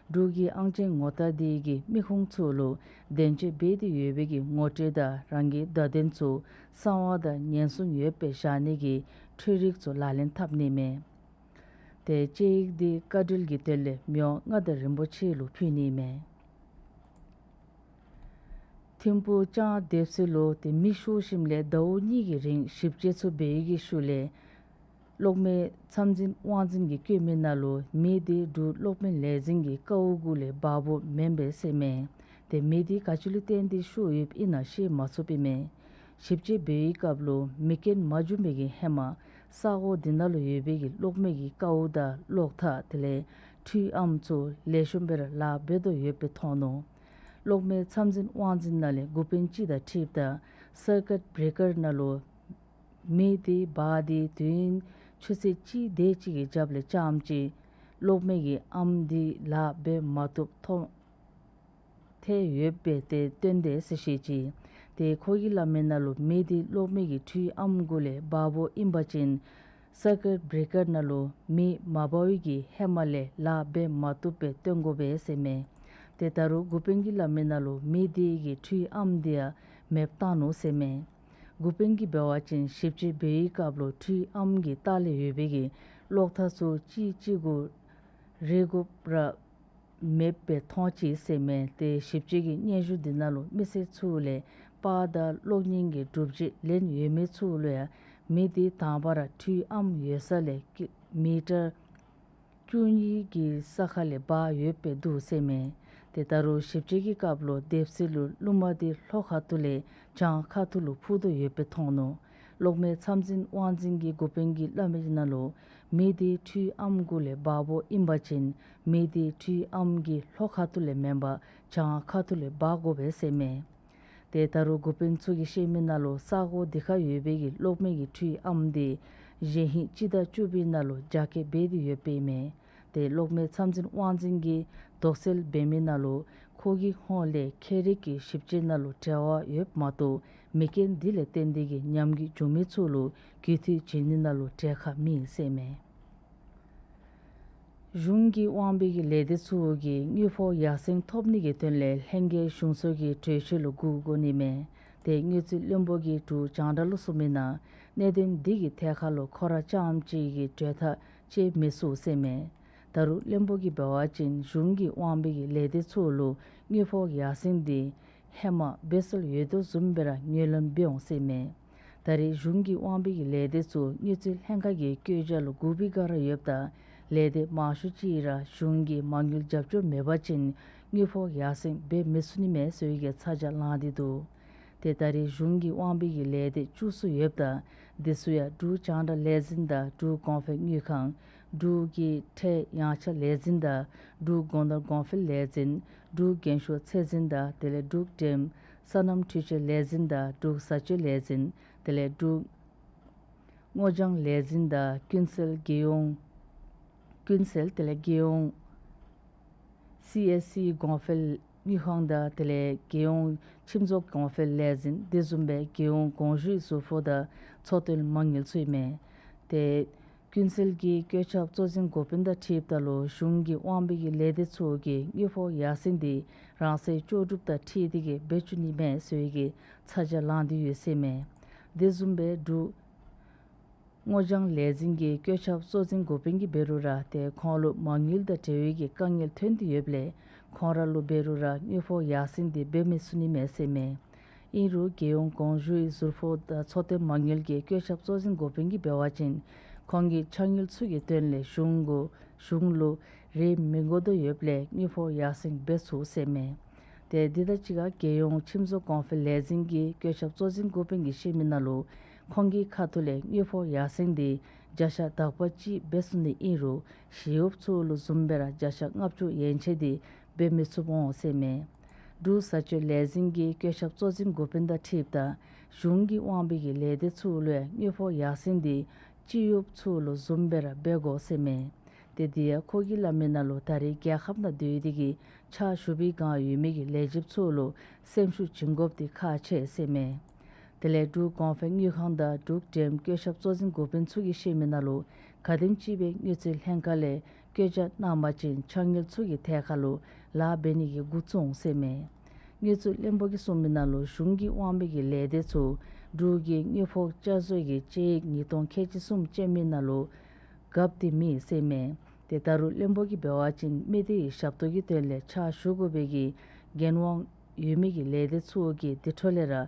འབྲུག་གི་ཨང་ཅན་ངོ་རྟགས་དེ་གིས་མི་ཁུངས་ཚུ་ལུ་དོན་གཅོད་འབད་དེ་ཡོད་པའི་གི་ངོ་སྤྲོད་དང་རང་གི་བརྡ་དོན་ཚུ་གསང་བ་དང་ཉེན་སྲུང་ཡོདཔ་སྦེ་བཞག་ནི་གི་འཕྲུལ་རིག་ཚུ་ལག་ལེན་འཐབ་ནི་མས། དེ་ཅེཀ་དེ་བཀའ་འཁྲོལ་གྱི་དོན་ལས་མི་དབང་མངའ་བདག་རིན་པོ་ཆེ་ལུ་ཕུལ་ནི་མས། ཐིམ་ཕུག་ལྕང་སྡེ་སྲིད་ལུ་དེ་མེ་ཤོར་ཞིནམ་ལས་ཟླཝ་གཉིས་ཀྱི་རིང་ཞིབ་དཔྱད་ཚུ་འབད་བའི་གི་ཤུལ་ལས་གློག་མེ་མཚམས་འཛིན་དབང་འཛིན་གྱིས་བཀོད་མི་ནང་ལུ་མེ་དེ་འབྲུག་གློག་མེ་ལས་འཛིན་གྱི་ཀཝ་གུ་ལས་འབག་འབགཔ་མེན་པས་ཟེར་མས། དེ་མེ་དེ་ག་ཅི་ལུ་བརྟེན་ཏེ་ཤོར་ཡོདཔ་ཨིན་ན་ཤེས་མ་ཚུགསཔ་ཨིན་མས། ཞིབ་དཔྱད་འབད་བའི་སྐབས་ལུ་མེ་རྐྱེན་མ་བྱུང་བའི་གི་ཧེ་མ་ས་གོ་འདི་ནང་ལུ་ཡོད་པའི་གི་གློག་མེ་གི་ཀཝ་དང་གློག་ཐག་དེ་ལས་འཕྲུལ་ཨམ་ཚུ་ལེགས་ཤོམ་སྦེ་ར་ལཱ་འབད་དོ་ཡོདཔ་སྦེ་མཐོང་ནུག། གློག་མེ་མཚམས་འཛིན་དབང་འཛིན་ནང་ལས་འགོ་དཔོན་ཅིག་དང་འཁྲིལཝ་ད་སར་ཀིཊ་བྲེ་ཀར་ནང་ལུ་མེ་དེ་འབར་ཏེ་དུས་ཡུན་ཆུ་ཚོད་གཅིག་དེ་ཅིག་གི་རྒྱབ་ལས་རྐྱངམ་ཅིག་གློག་མེ་གི་ཨམ་དེ་ལཱ་འབད་མ་བཏུབ་ཐོན་ཏེ་ཡོདཔ་སྦེ་དེ་སྟོན་དེས་ཟེར་བཤད་ཅི། དེ་ཁོ་གིས་སླབ་མི་ནང་ལུ་མེ་དེ་གློག་མེ་གི་འཕྲུལ་ཨམ་གུ་ལས་འབར་བ་ཨིན་པ་ཅིན་སར་ཀིཊ་བྲེ་ཀར་ནང་ལུ་མེ་མ་འབར་བའི་གི་ཧེ་མ་ལས་ལཱ་འབད་མ་བཏུབ་སྦེ་སྟོན་དགོ་པས་ཟེར་མས། དེ་ད་རུང་འགོ་དཔོན་གྱིས་སླབ་མི་ནང་ལུ་མེ་དེ་གི་འཕྲུལ་ཨམ་དེ་ཡང་མེདཔ་བཏང་ནུག་ཟེར་མས། འགོ་དཔོན་གྱིས་འབད་བ་ཅིན་ཞིབ་དཔྱད་འབད་བའི་སྐབས་ལུ་འཕྲུལ་ཨམ་གྱི་ལྟག་ལས་ཡོད་པའི་གི་གློག་ཐག་ཚུ་གཅིག་གཅིག་གུ་རེག་དགོཔ་ར་མེདཔ་སྦེ་མཐོང་ཅི་ཟེར་མས། དེ་ཞིབ་དཔྱད་ཀྱི་སྙན་ཞུ་འདི་ནང་ལུ་མི་སེར་ཚུ་ལས་པར་དང་གློག་བརྙན་གྱི་སྒྲུབ་བྱེད་ལེན་ཡོད་མི་ཚུ་ལུ་ཡང་མེ་དེ་དང་པ་ར་འཕྲུལ་ཨམ་ཡོད་ས་ལས་ཀི་མི་ཊར་ བཅུ་གཉིས་ཀྱི་ས་ཁ་ལས་འབག་ཡོདཔ་སྦེ་འདུག་ཟེར་མས། ཏེ་ད་རུང་ཞིབ་དཔྱད་ཀྱི་སྐབས་ལུ་སྡེབ་སིལ་ལུ་རླུང་མ་འདི་ལྷོ་ཁ་ཐུག་ལས་བྱང་ཁ་ཐུག་ལུ་འཕུ་དོ་ཡོདཔ་སྦེ་མཐོང་ནུག། གློག་མེ་མཚམས་འཛིན་དབང་འཛིན་གྱི་འགོ་དཔོན་གྱིས་སླབ་མི་ནང་ལུ་མེ་འདི་འཕྲུལ་ཨམ་གུ་ལས་འབག་འབོཝ་ཨིན་པ་ཅིན་མེ་འདི་འཕྲུལ་ཨམ་གྱི་ལྷོ་ཁ་ཐུག་ལས་མེན་པར་བྱང་ཁ་ཐུག་ལས་འབག་དགོ་པས་ཟེར་མས། ཏེ་ད་རུང་འགོ་དཔོན་ཚུ་གིས་བཤད་མི་ནང་ལུ་ས་གོ་འདི་ཁར་ཡོད་པའི་གི་གློག་མེ་གི་འཕྲུལ་ཨམ་འདི་གཞེས་ཧིང་སྤྱི་ཟླ་བཅུ་པའི་ནང་ལུ་རྒྱ་སྐྱེད་འབད་དེ་ཡོདཔ་ཨིན་མས། ཏེ་གློག་མེ་མཚམས་འཛིན་དབང་འཛིན་གྱིས་དོགས་སེལ་འབད་མི་ནང་ལུ་ཁོ་གི་ཧོངས་ལས་ཁྱད་རིག་གི་ཞིབ་དཔྱད་ནང་ལུ་འབྲེལ་བ་ཡོདཔ་མ་གཏོགས་མེ་རྐྱེན་འདི་ལས་བརྟེན་ཏེ་གི་ཉམས་རྒུད་བྱུང་མི་ཚུ་ལུ་རྒུད་འཐུས་བྱིན་ནི་ནང་ལུ་གྲལ་ཁར་མེད་ཟེར་མས། གཞུང་གིས་དབང་བའི་གི་ལས་སྡེ་ཚུ་གིས་དངུལ་ཕོགས་ཡར་སེང་ཐོབ་ནི་གི་དོན་ལས་ལྷན་རྒྱས་གཞུང་ཚོགས་ཀྱི་གྲོས་ཆོད་ལུ་བསྒུག་དགོ་ནི་མས། ཏེ་དངུལ་རྩིས་བློན་པོ་གིས་འབྲུག་རྒྱང་བསྒྲགས་ལུ་གསུངས་མི་ནང་གནད་དོན་འདི་གི་ཐད་ཁར་ལུ་ཁོ་ར་རྐྱངམ་གཅིག་གིས་གྲོས་ཐག་བཅད་མི་ཚུགས་ཟེར་མས། ད་རུང་བློན་པོ་གིས་འབད་བ་ཅིན་གཞུང་གིས་དབང་བའི་གི་ལས་སྡེ་ཚུ་ལུ་དངུལ་ཕོགས་ཡར་སེང་འདི་ཧེ་མ་འབད་སྲོལ་ཡོད་དོ་བཟུམ་སྦེ་ར་ངོས་ལེན་འབད་འོང་ཟེར་མས། ད་རེས་གཞུང་གིས་དབང་བའི་གི་ལས་སྡེ་ཚུ་དངུལ་རྩིས་ལྷན་ཁག་གི་བཀོད་རྒྱ་ལུ་བསྒུག་པའི་སྒང་ར་ཡོདཔ་ད་ལས་སྡེ་མང་ཤོས་ཅིག་ར་གཞུང་གི་མ་དངུལ་རྒྱབ་སྐྱོར་མེད་པ་ཅིན་དངུལ་ཕོགས་ཡར་སེང་འབད་མི་ཚུགས་ནི་མས་ཟེར་བའི་གི་ཚ་གྱང་ལངས་ཏེ་འདུག། ཏེ་ད་རེས་གཞུང་གིས་དབང་བའི་གི་ལས་སྡེ་བཅུ་གསུམ་ཡོདཔ་ད་འདི་ཚུ་ཡང་འབྲུག་རྒྱང་བསྒྲགས་ལས་འཛིན་དང་འབྲུག་གོང་འཕེལ་དངུལ་ཁང་། འབྲུག་གི་ཁྲལ་ཡངས་ཆག་ལས་འཛིན་དང་འབྲུག་སྒོ་ནོར་གོང་འཕེལ་ལས་འཛིན། འབྲུག་རྒན་ཤོས་ཚད་འཛིན་དང་དེ་ལས་འབྲུག་འགྲེམས་སོ་ནམ་འཕྲུལ་ཆས་ལས་འཛིན་དང་འབྲུག་བཟའ་སྤྱོད་ལས་འཛིན། དེ་ལས་འབྲུག་སྔོ་ལྗང་ལས་འཛིན་དང་ཀུན་གསལ་རྒྱལ་ཡོངས་ཀུན་གསལ་དེ་ལས་རྒྱལ་ཡོངས་སི་ཨེས་སི་གོང་འཕེལ་དངུལ་ཁང་དང་དེ་ལས་རྒྱལ་ཡོངས་ཁྱིམ་ཚང་གོང་འཕེལ་ལས་འཛིན་དེ་བཟུམ་སྦེ་རྒྱལ་ཡོངས་གོང་ཞུའི་ཟུར་ཕོགས་དང་ཚོང་དོན་མ་དངུལ་ཚུ་ཨིན་མས། ཏེ་ཀུན་གསལ་གྱི་བཀོད་ཁྱབ་གཙོ་འཛིན་འགོ་དཔོན་དང་འཁྲིལཝ་ད་ལུ་གཞུང་གིས་དབང་བའི་གི་ལས་སྡེ་ཚུ་གིས་དངུལ་ཕོགས་ཡར་སེང་འདི་རང་སའི་ལྕོགས་གྲུབ་དང་འཁྲིལ་ཏེ་གི་འབད་བཅུག་ནི་མས་ཟེར་བའི་གི་ཚ་གྱང་ལངས་ཏེ་ཡོད་ཟེར་མས། དེ་བཟུམ་སྦེ་འབྲུག་སྔོ་ལྗང་ལས་འཛིན་གྱི་བཀོད་ཁྱབ་གཙོ་འཛིན་འགོ་དཔོན་གྱིས་འབད་རུང་ར་ཏེ་ཁོང་ལུ་མ་དངུལ་དང་འབྲེལ་བའི་གི་དཀའ་ངལ་ཐོན་ཏེ་ཡོདཔ་ལས་ཁོང་ར་ལུ་འབད་རུང་ར་དངུལ་ཕོགས་ཡར་སེང་འདི་འབད་མི་ཚུགས་ནི་མས་ཟེར་མས། ཨིན་རུང་རྒྱལ་ཡོངས་གོང་ཞུའི་ཟུར་ཕོགས་དང་ཚོང་དོན་མ་དངུལ་གྱི་བཀོད་ཁྱབ་གཙོ་འཛིན་འགོ་དཔོན་གྱིས་འབད་བ་ཅིན་ཁོང་གིས་ཕྱགས་དངུལ་ཚུ་གི་དོན་ལས་གཞུང་གུ་གཞུང་ལུ་རེ་མི་དགོ་དོ་ཡོདཔ་ལས་དངུལ་ཕོགས་ཡར་སེང་འབད་ཚུགས་ཟེར་མས། ཏེ་འདི་དང་གཅིག་ཁར་རྒྱལ་ཡོངས་ཁྱིམ་ཚང་གོང་འཕེལ་ལས་འཛིན་གྱི་བཀོད་ཁྱབ་གཙོ་འཛིན་འགོ་དཔོན་གྱིས་བཤད་མི་ནང་ལུ་ཁོང་གི་ཁ་ཐུག་ལས་དངུལ་ཕོགས་ཡར་སེང་འདི་བརྒྱ་ཆ་དག་པ་ཅིག་འབད་ཚུགས་ནི་ཨིན་རུང་ཞི་གཡོགཔ་ཚུ་ལུ་བཟུམ་སྦེ་ར་བརྒྱ་ཆ་ལྔ་བཅུ་ཡན་ཆད་འདི་འབད་མི་ཚུགསཔ་འོང་ཟེར་མས། འབྲུག་བཟའ་སྤྱོད་ལས་འཛིན་གྱི་བཀོད་ཁྱབ་གཙོ་འཛིན་འགོ་དཔོན་དང་འཁྲིལཝ་ད་གཞུང་གིས་དབང་བའི་གི་ལས་སྡེ་ཚུ་ལུ་ཡང་དངུལ་ཕོགས་ཡར་སེང་འདི་སྤྱི་གཡོགཔ་ཚུ་ལུ་བཟུམ་སྦེ་ར་འབད་དགོ་ཟེར་མས། ཏེ་འདི་ཡང་ཁོ་གིས་སླབ་མི་ནང་ལུ་ད་རེས་རྒྱལ་ཁབ་ནང་སྡོད་དེ་གི་ཕྱག་ཞུ་བའི་སྒང་ཡོད་མི་གི་ལས་བྱེདཔ་ཚུ་ལུ་སེམས་ཤུགས་བྱིན་དགོཔ་འདི་ཁག་ཆེ་ཟེར་མས། དེ་ལས་འབྲུག་གོང་འཕེལ་དངུལ་ཁང་དང་འབྲུག་འགྲེམས་བཀོད་ཁྱབ་གཙོ་འཛིན་འགོ་དཔོན་ཚུ་གིས་བཤད་མི་ནང་ལུ་ག་དེམ་ཅིག་སྦེ་དངུལ་རྩིས་ལྷན་ཁག་ལས་བཀོད་རྒྱ་གནང་པ་ཅིན་ཕྱགས་དངུལ་ཚུ་གི་ཐད་ཁར་ལུ་ལཱ་འབད་ནི་གི་འགོ་བཙུགས་འོང་ཟེར་མས། དངུལ་རྩིས་བློན་པོ་གིས་གསུངས་མི་ནང་ལུ་གཞུང་གིས་དབང་བའི་གི་ལས་སྡེ་ཚུ་འབྲུག་གི་དངུལ་ཕོགས་བསྐྱར་བཟོ་གི་དཔྱད་ཡིག་ཉིས་སྟོང་ཁལ་གཅིག་གསུམ་ཅན་མི་ནང་ལུ་བཀབ་སྟེ་མེད་ཟེར་མས། ཏེ་ད་རུང་བློན་པོ་གིས་འབད་བ་ཅིན་མི་སྡེ་ཡི་ཞབས་ཏོག་གི་དོན་ལས་ཕྱག་ཞུ་དགོ་པའི་གི་འགན་དབང་ཡོད་མི་གི་ལས་སྡེ་ཚུ་གིས་དེ་འཕྲོ་ལས་ར་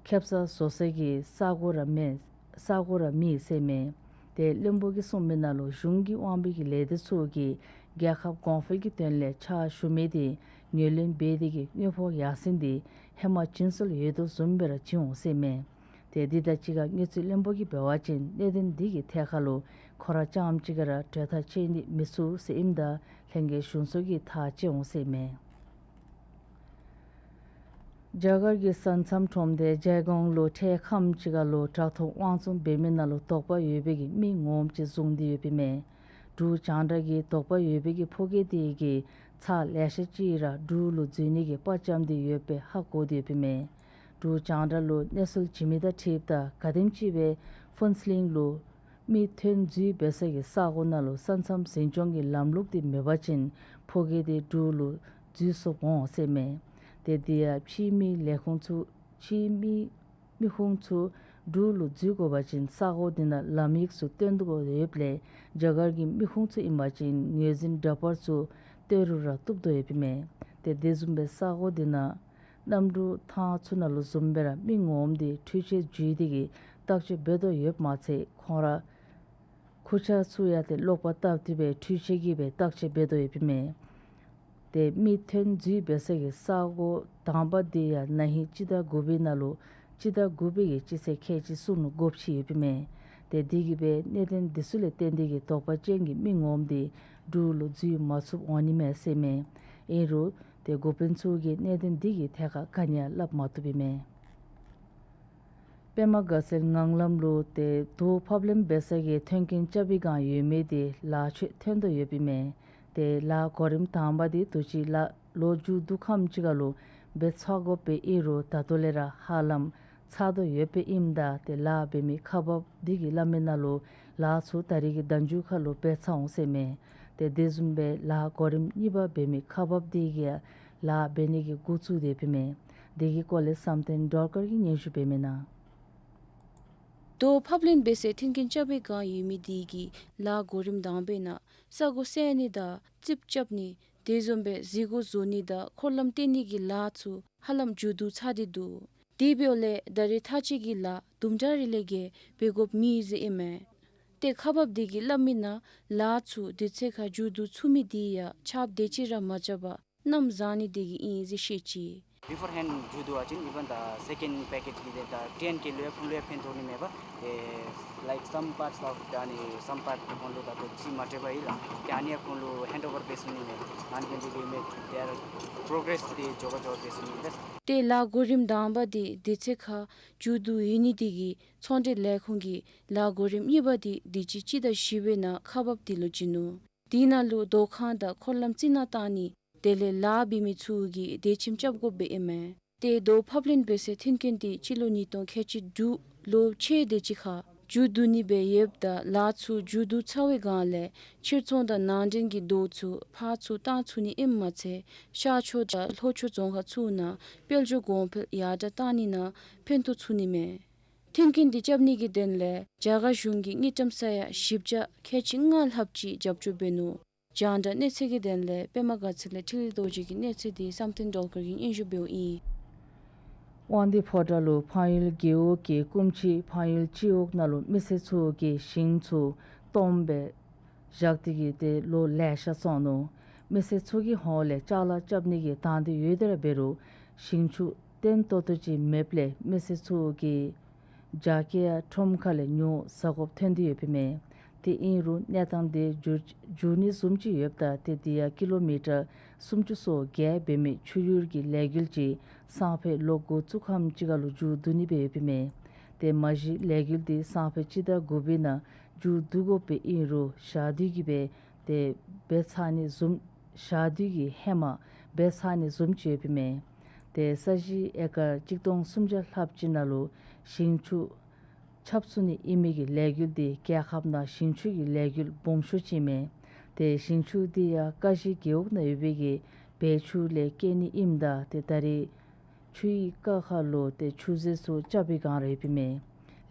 ཁེབ་ས་བཟོ་སའི་གི་ས་གོ་ར་མེད་ས་གོ་ར་མེད་ཟེར་མས། ཏེ་བློན་པོ་གིས་གསུངས་མི་ནང་ལུ་གཞུང་གིས་དབང་བའི་གི་ལས་སྡེ་ཚུ་གིས་རྒྱལ་ཁབ་གོང་འཕེལ་གྱི་དོན་ལས་ཕྱག་ཞུ་མི་དེ་ངོས་ལེན་འབད་དེ་གི་དངུལ་ཕོགས་ཡར་སེང་དེ་ཧེ་མ་བྱིན་སྲོལ་ཡོད་དོ་བཟུམ་སྦེ་ར་བྱིན་འོང་ཟེར་མས། ཏེ་འདི་དང་གཅིག་ཁར་དངུལ་རྩིས་བློན་པོ་གིས་འབད་བ་ཅིན་གནད་དོན་འདི་གི་ཐད་ཁར་ལུ་ཁོ་ར་རྐྱངམ་གཅིག་གིས་ར་གྲོས་ཐག་བཅད་ནི་མི་ཚུགས་ཟེར་ཨིནམ་ད་ལྷན་རྒྱས་གཞུང་ཚོགས་ཀྱིས་ཐག་བཅད་འོང་ཟེར་མས། རྒྱ་གར་གྱི་ས་མཚམས་ཁྲོམ་སྡེ་ཇའི་གོང་ལུ་འཕྲལ་ཁམས་ཅིག་ཁར་ལུ་དྲག་ཐོག་དབང་བཙོང་འབད་མི་ནང་ལུ་དོགས་པ་ཡོད་པའི་གི་མི་ངོམ་ཅིག་བཟུང་སྟེ་ཡོདཔ་ཨིན་མས། འབྲུག་རྒྱང་བསྒྲགས་ཀྱིས་དོགས་པ་ཡོད་པའི་གི་ཕོ་སྐྱེས་དེ་གིས་ཚར་ལེ་ཤ་ཅིག་ར་འབྲུག་ལུ་འཛུལ་ནི་གི་དཔའ་བཅམ་སྟེ་ཡོདཔ་སྦེ་ཧ་གོ་སྟེ་ཡོདཔ་ཨིན་མས། འབྲུག་རྒྱང་བསྒྲགས་ལུ་གནས་ཚུལ་བྱིན་མི་དང་འཁྲིལཝ་ད་ག་དེམ་ཅིག་སྦེ་ཕུན་ཚོགས་གླིང་ལུ་མི་ཐོན་འཛུལ་འབད་ས་གི་ས་གོ་ནང་ལུ་ས་མཚམས་འཛིན་སྐྱོང་གི་ལམ་ལུགས་དེ་མེད་པ་ཅིན་ཕོ་སྐྱེས་དེ་འབྲུག་ལུ་འཛུལ་སོངམ་འོང་ཟེར་མས། ཏེ་དེ་ཡང་ཕྱིའི་མི་ལས་ཁུངས་ཚུ་ཕྱིའི་མི་མི་ཁུངས་ཚུ་འབྲུག་ལུ་འཛུལ་དགོ་པ་ཅིན་ས་གོ་དེ་ནང་ལམ་ཡིག་ཚུ་སྟོན་དགོ་ཡོདཔ་ལས་རྒྱ་གར་གྱི་མི་ཁུངས་ཚུ་ཨིན་པ་ཅིན་ངོས་འཛིན་འདྲ་པར་ཚུ་སྟོན་རུང་ར་བཏུབ་དོ་ཡོདཔ་ཨིན་མས། ཏེ་དེ་བཟུམ་སྦེ་ས་གོ་དེ་ནང་གནམ་གྲུ་ཐང་ཚུ་ནང་ལུ་བཟུམ་སྦེ་ར་མི་ངོམ་དེ་འཕྲུལ་ཆས་བརྒྱུད་དེ་གི་བརྟག་དཔྱད་འབད་དོ་ཡོདཔ་མ་ཚད་ཁོང་ར་ བུ་ཆ་ཚུ་ཡང་ཏེ་ལོག་པར་བཏབ་སྟེ་སྦེ་འཕྲུལ་ཆས་ཀྱིས་སྦེ་བརྟག་དཔྱད་འབད་དོ་ཡོདཔ་ཨིན་མས། ཏེ་མི་ཐོན་འཛུལ་འབད་ས་གི་ས་གོ་དང་པ་འདི་ཡང་ན་ཧིང་སྤྱི་ཟླ་དགུ་པའི་ནང་ལུ་སྤྱི་ཟླ་དགུ་པའི་གི་སྤྱི་ཚེས་ཁལ་གཅིག་གསུམ་ལུ་སྒོ་ཕྱེ་ཡོདཔ་ཨིན་མས། ཏེ་དེ་གིས་སྦེ་གནད་དོན་འདི་ཚུ་ལས་བརྟེན་ཏེ་གི་དོགས་པ་ཅན་གྱི་མི་ངོམ་འདི་འབྲུག་ལུ་འཛུལ་མ་ཚུགསཔ་འོང་ནི་མས་ཟེར་མས། ཨིན་རུང་ཏེ་འགོ་དཔོན་ཚུ་གིས་གནད་དོན་འདི་གི་ཐད་ཁར་ག་ནི་ཡང་སླབ་མ་བཏུབ་ཨིན་མས། པདྨ་དགའ་ཚལ་ངང་ལམ་ལུ་ཏེ་རྡོ་ཕབ་ལེན་འབད་ས་གི་མཐུན་རྐྱེན་རྐྱབ་པའི་སྒང་ཡོད་མི་འདི་ལཱ་ཚུ་ཐོན་དོ་ཡོདཔ་ཨིན་མས། ཏེ་ལཱ་གོ་རིམ་དང་པ་འདི་དུས་ཅི་ལ་ལོ་མཇུག་བསྡུ་ཁམས་ཅིག་ཁར་ལུ་འབད་ཚར་དགོཔ་སྦེ་ཨིན་རུང་ད་ལྟོ་ལས་ར་ཧ་ལམ་ཚར་དོ་ཡོདཔ་ཨིནམ་ད་ཏེ་ལཱ་འབད་མི་ཁག་འབགཔ་འདི་གིས་སླབ་མི་ནང་ལུ་ལཱ་ཚུ་ད་རེས་ཀྱི་ཟླཝ་མཇུག་ཁར་ལུ་འབད་ཚར་འོང་ཟེར་མས། ཏེ་དེ་བཟུམ་སྦེ་ལཱ་གོ་རིམ་གཉིས་པ་འབད་མི་ཁག་འབགཔ་འདི་གིས་ལཱ་འབད་ནི་གི་འགོ་བཙུགས་ཏེ་ཡོདཔ་ཨིན་མས། དེ་གི་སྐོར་ལས་བསམ་གཏན་སྒྲོལ་དཀར་གྱིས་སྙན་ཞུ་འབད་མི་ནང་། རྡོ་ཕབ་ལེན་འབད་སའི་མཐུན་རྐྱེན་རྐྱབ་པའི་སྒང་ཡོད་མི་འདི་གིས་ལཱ་གོ་རིམ་དང་པའི་ནང་ས་གོ་བསལ་ནི་དང་རྩིགཔ་རྐྱབ་ནི་དེ་བཟུམ་སྦེ་གཟིགས་སྒོ་བཟོ་ནི་དང་འཁོར་ལམ་བཏོན་ནི་གི་ལཱ་ཚུ་ཧ་ལམ་མཇུག་བསྡུ་ཚར་ཏེ་འདུག། དེ་འབདཝ་ལས་ད་རེས་མཐའ་དཔྱད་ཀྱི་ལཱ་དུམ་གྲ་རེ་ལས་བརྒལ་འབད་དགོཔ་མེད་ཟེར་ཨིན་མས། ཏེ་ཁག་འབགཔ་འདི་གིས་སླབ་མི་ནང་ལཱ་ཚུ་དུས་ཚོད་ཁར་མཇུག་བསྡུ་ཚུགས་མི་འདི་ཡང་ཆརཔ་དེ་ཅིག་ར་མ་རྐྱབ་པར་གནམ་བཟང་ནི་དེ་གིས་ཨིན་ཟེར་བཤད་ཅི། Beforehand མཇུག་བསྡུ་བ་ཅིན་even the second package གི་དེ་ད་ཊེན་ཊི་གི་ལུ་ཡང་ཁོང་ལུ་ཡང་ཕན་ཐོགས་ནི་མས་པ། ཨེ་like some parts of the ནི་some part ཁོང་ལུ་ད་ལྟོ་རྩིས་མ་སྤྲོད་པར་ཨིན་ལགས། ཏེ་ཨ་ནི་ཡང་ཁོང་ལུ་hand over འབད་ཚུགས་ནི་མས། ཨ་ནི་འབད་ནི་དེ་གིས་མས་དེ་ཡང་པོ་རོ་གྲེསི་དེ་མགྱོགས་མགྱོགས་འབད་ཚུགས་ནི་མས། ཏེ་ལཱ་གོ་རིམ་དང་པ་འདི་དུས་ཚོད་ཁར་མཇུག་བསྡུ་ཡོད་ནི་དེ་གིས་ཚོང་འབྲེལ་ལས་ཁུངས་ཀྱིས་ལཱ་གོ་རིམ་གཉིས་པ་འདི་དུས་ཅི་སྤྱི་ཟླ་བཞི་པའི་ནང་ཁག་འབགཔ་འདི་ལུ་བྱིན་ནུག། དེ་ནང་ལུ་རྡོ་ཁང་དང་འཁོར་ལམ་རྩི་ནག་བཏང་ནི་དེ་ལས་ལཱ་འབད་མི་ཚུ་གིས་དེ་ཁྱིམ་རྐྱབ་དགོཔ་སྦེ་ཨིན་མས། ཏེ་རྡོ་ཕབ་ལེན་འབད་སའི་མཐུན་རྐྱེན་འདི་སྤྱི་ལོ་ཉིས་སྟོང་ཁལ་གཅིག་དྲུག་ལོ་ཕྱེད་དེ་ཅིག་ཁར་མཇུག་བསྡུ་ནི་སྦེ་ཡོདཔ་ད་ལཱ་ཚུ་མཇུག་བསྡུ་ཚར་བའི་སྒང་ལས་ཕྱིར་ཚོང་དང་ནང་འདྲེན་གྱི་རྡོ་ཚུ་ཕར་ཚུར་བཏང་ཚུགས་ནི་ཨིནམ་མ་ཚད་ཤར་ཕྱོགས་དང་ལྷོ་ཕྱོགས་རྫོང་ཁག་ཚུ་ནང་དཔལ་འབྱོར་གོང་འཕེལ་ཡར་དྲགས་བཏང་ནི་ནང་ཕན་ཐོགས་ཚུགས་ནི་མས། མཐུན་རྐྱེན་འདི་རྐྱབ་ནི་གི་དོན་ལས་རྒྱ་གར་གཞུང་གིས་དངུལ་ཀྲམ་ས་ཡ་བཞི་བརྒྱ་ཁལ་གཅིག་ལྔ་ལྷགཔ་ཅིག་རྒྱབ་སྐྱོར་འབད་ནུག། རྒྱང་བསྒྲགས་གནས་ཚུལ་གྱི་དོན་ལས་པདྨ་དགའ་ཚལ་ལས་འཕྲིན་ལས་རྡོ་རྗེ་གི་གནས་ཚུལ་འདི་བསམ་གཏན་སྒྲོལ་དཀར་གྱིས་སྙན་ཞུ་འབདཝ་ཨིན། དབང་འདུས་ཕོ་བྲང་ལུ་འཕགས་ཡུལ་རྒེད་འོག་གི་སྐུ་མཆེད་འཕགས་ཡུལ་སྤྱི་འོག་ནང་ལུ་མི་སེར་ཚུ་གིས་ཞིང་ཚུ་སྟོངམ་སྦེ་བཞག་སྟེ་གི་ཏེ་ལོ་ལེ་ཤ་སོང་ནུག། མི་སེར་ཚུ་གི་ཧོངས་ལས་ཅ་ལ་རྐྱབ་ནི་གི་དང་འདོད་ཡོད་དེ་ར་འབད་རུང་ཞིང་ཆུ་བརྟན་ཏོག་ཏོ་ཅིག་མེདཔ་ལས་མི་སེར་ཚུ་གིས་རྒྱ་སྐྱེད་ཡང་ཁྲོམ་ཁ་ལས་ཉོ་ཟ་དགོཔ་ཐོན་ཏེ་ཡོདཔ་ཨིན་མས། ཏེ་ཨིན་རུང་གནས་སྟངས་འདི་འགྱུར་འགྱུར་ནི་བཟུམ་ཅིག་ཡོདཔ་ད་ཏེ་འདི་ཡང་ཀི་ལོ་མི་ཊར་སུམ་ཅུ་སོ་བརྒྱད་འབད་མི་ཆུ་གཡུར་གྱི་ལས་འགུལ་ཅིག་སང་ཕོད་ལོ་འགོ་བཙུགས་ཁམས་ཅིག་ཁར་ལུ་མཇུག་བསྡུ་ནི་སྦེ་ཡོདཔ་ཨིན་མས། ཏེ་མ་གཞི་ལས་འགུལ་འདི་སང་ཕོད་སྤྱི་ཟླ་དགུ་པའི་ནང་མཇུག་བསྡུ་དགོཔ་སྦེ་ཨིན་རུང་ཞག་དུས་ཀྱི་སྦེ་ཏེ་འབད་ཚར་ནི་བཟུམ་ཞག་དུས་ཀྱི་ཧེ་མ་འབད་ཚར་ནི་བཟུམ་ཅིག་ཡོདཔ་ཨིན་མས། ཏེ་ས་གཞི་ཨེ་ཀར་གཅིག་སྟོང་སུམ་བརྒྱ་ལྷགཔ་ཅིག་ནང་ལུ་ཞིང་ཆུ་ཁྱབ་ཚུགས་ནི་ཨིན་མི་གི་ལས་འགུལ་འདི་རྒྱལ་ཁབ་ནང་ཞིང་ཆུ་གི་ལས་འགུལ་སྦོམ་ཤོས་ཅིག་ཨིན་མས། ཏེ་ཞིང་ཆུ་འདི་ཡང་ཀ་གཞི་རྒེད་འོག་ནང་ཡོད་པའི་གི་བེ་ཆུ་ལས་སྐྱེ་ནི་ཨིནམ་ད་ཏེ་ད་རེས་ཆུའི་ཀ་ཁ་ལུ་ཏེ་ཆུ་མཛོད་ཚུ་རྐྱབ་པའི་སྒང་ར་ཡོདཔ་ཨིན་མས།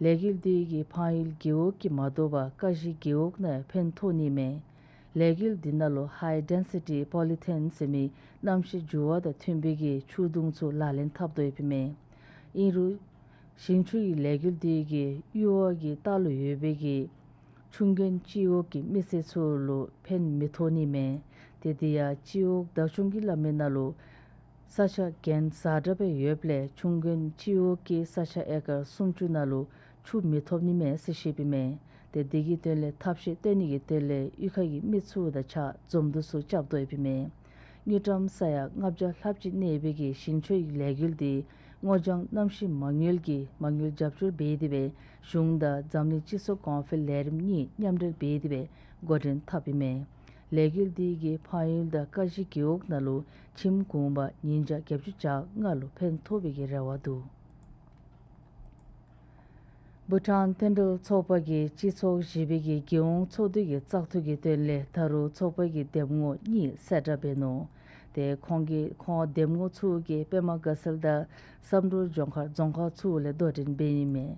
ལས་འགུལ་འདི་གིས་འཕགས་ཡུལ་རྒེད་འོག་གི་མ་དོ་བར་ཀ་གཞི་རྒེད་འོག་ནང་ཡང་ཕན་ཐོགས་ནི་མས། ལས་འགུལ་འདི་ནང་ལུ་ཧའི་ཌེན་སི་ཊི་པོ་ལི་ཐིན་ཟེར་མི་གནམ་གཤིས་འགྱུར་བ་དང་མཐུན་པའི་གི་ཆུ་དུང་ཚུ་ལག་ལེན་འཐབ་དོ་ཡོདཔ་ཨིན་མས། ཨིན་རུང་ཞིང་ཆུ་གི་ལས་འགུལ་འདི་གིས་གཡུར་བ་གི་ལྟག་ལུ་ཡོད་པའི་གི་ཆུང་ཀུན་སྤྱི་འོག་གི་མི་སེར་ཚུ་ལུ་ཕན་མི་ཐོགས་ནི་མས། ཏེ་འདི་ཡང་སྤྱི་འོག་བདག་སྐྱོང་གིས་སླབ་མི་ནང་ལུ་ས་ཆ་གྱེན་ས་དྲག་སྦེ་ཡོདཔ་ལས་ཆུང་ཀུན་སྤྱི་འོག་གི་ས་ཆ་ཨེ་ཀར་སུམ་ཅུ་ནང་ལུ་ཆུ་མི་ཐོབ་ནི་མས་ཟེར་བཤདཔ་ཨིན་མས། ཏེ་འདི་གི་དོན་ལས་ཐབས་ཤེས་བཏོན་ནི་གི་དོན་ལས་གཡུས་ཁ་གི་མི་ཚུ་དང་གཅིག་ཁར་འཛོམས་འདུ་ཚུ་རྐྱབ་དོ་ཡོདཔ་ཨིན་མས། དངུལ་ཀྲམ་ས་ཡ་ལྔ་བརྒྱ་ལྷགཔ་ཅིག་གནས་པའི་གི་ཞིང་ཆུའི་ལས་འགུལ་འདི་སྔོ་ལྗང་གནམ་གཤིས་མ་དངུལ་གྱིས་མ་དངུལ་རྒྱབ་སྐྱོར་འབད་དེ་སྦེ་གཞུང་དང་འཛམ་གླིང་སྤྱི་ཚོགས་གོང་འཕེལ་ལས་རིམ་གཉིས་མཉམ་འབྲེལ་འབད་དེ་སྦེ་འགོ་འདྲེན་འཐབ་ཨིན་མས། ལས་འགུལ་འདི་གིས་འཕགས་ཡུལ་དང་ཀ་གཞི་རྒེད་འོག་ནང་ལུ་ཁྱིམ་གུང་པ་ཉིས་བརྒྱ་བརྒྱད་ཅུ་གྱ་ལྔ་ལུ་ཕན་ཐོགས་པའི་གི་རེ་བ་འདུག། བྷུ་ཊཱན་མཐུན་འབྲེལ་ཚོགས་པ་གིས་སྤྱི་ཚོགས་བཞི་པའི་གི་རྒྱལ་ཡོངས་ཚོགས་འདུ་གི་བཙག་འཐུ་གི་དོན་ལས་ད་རུང་ཚོགས་པ་གི་འདེམས་ངོ་གཉིས་གསལ་བསྒྲགས་འབད་ནུག། ཏེ་ཁོང་གིས་ཁོང་འདེམས་ངོ་ཚུ་གིས་པདྨ་དགའ་ཚལ་དང་བསམ་གྲུབ་ལྗོངས་མཁར་རྫོང་ཁག་ཚུ་ལས་དོ་འགྲན་འབད་ནི་མས།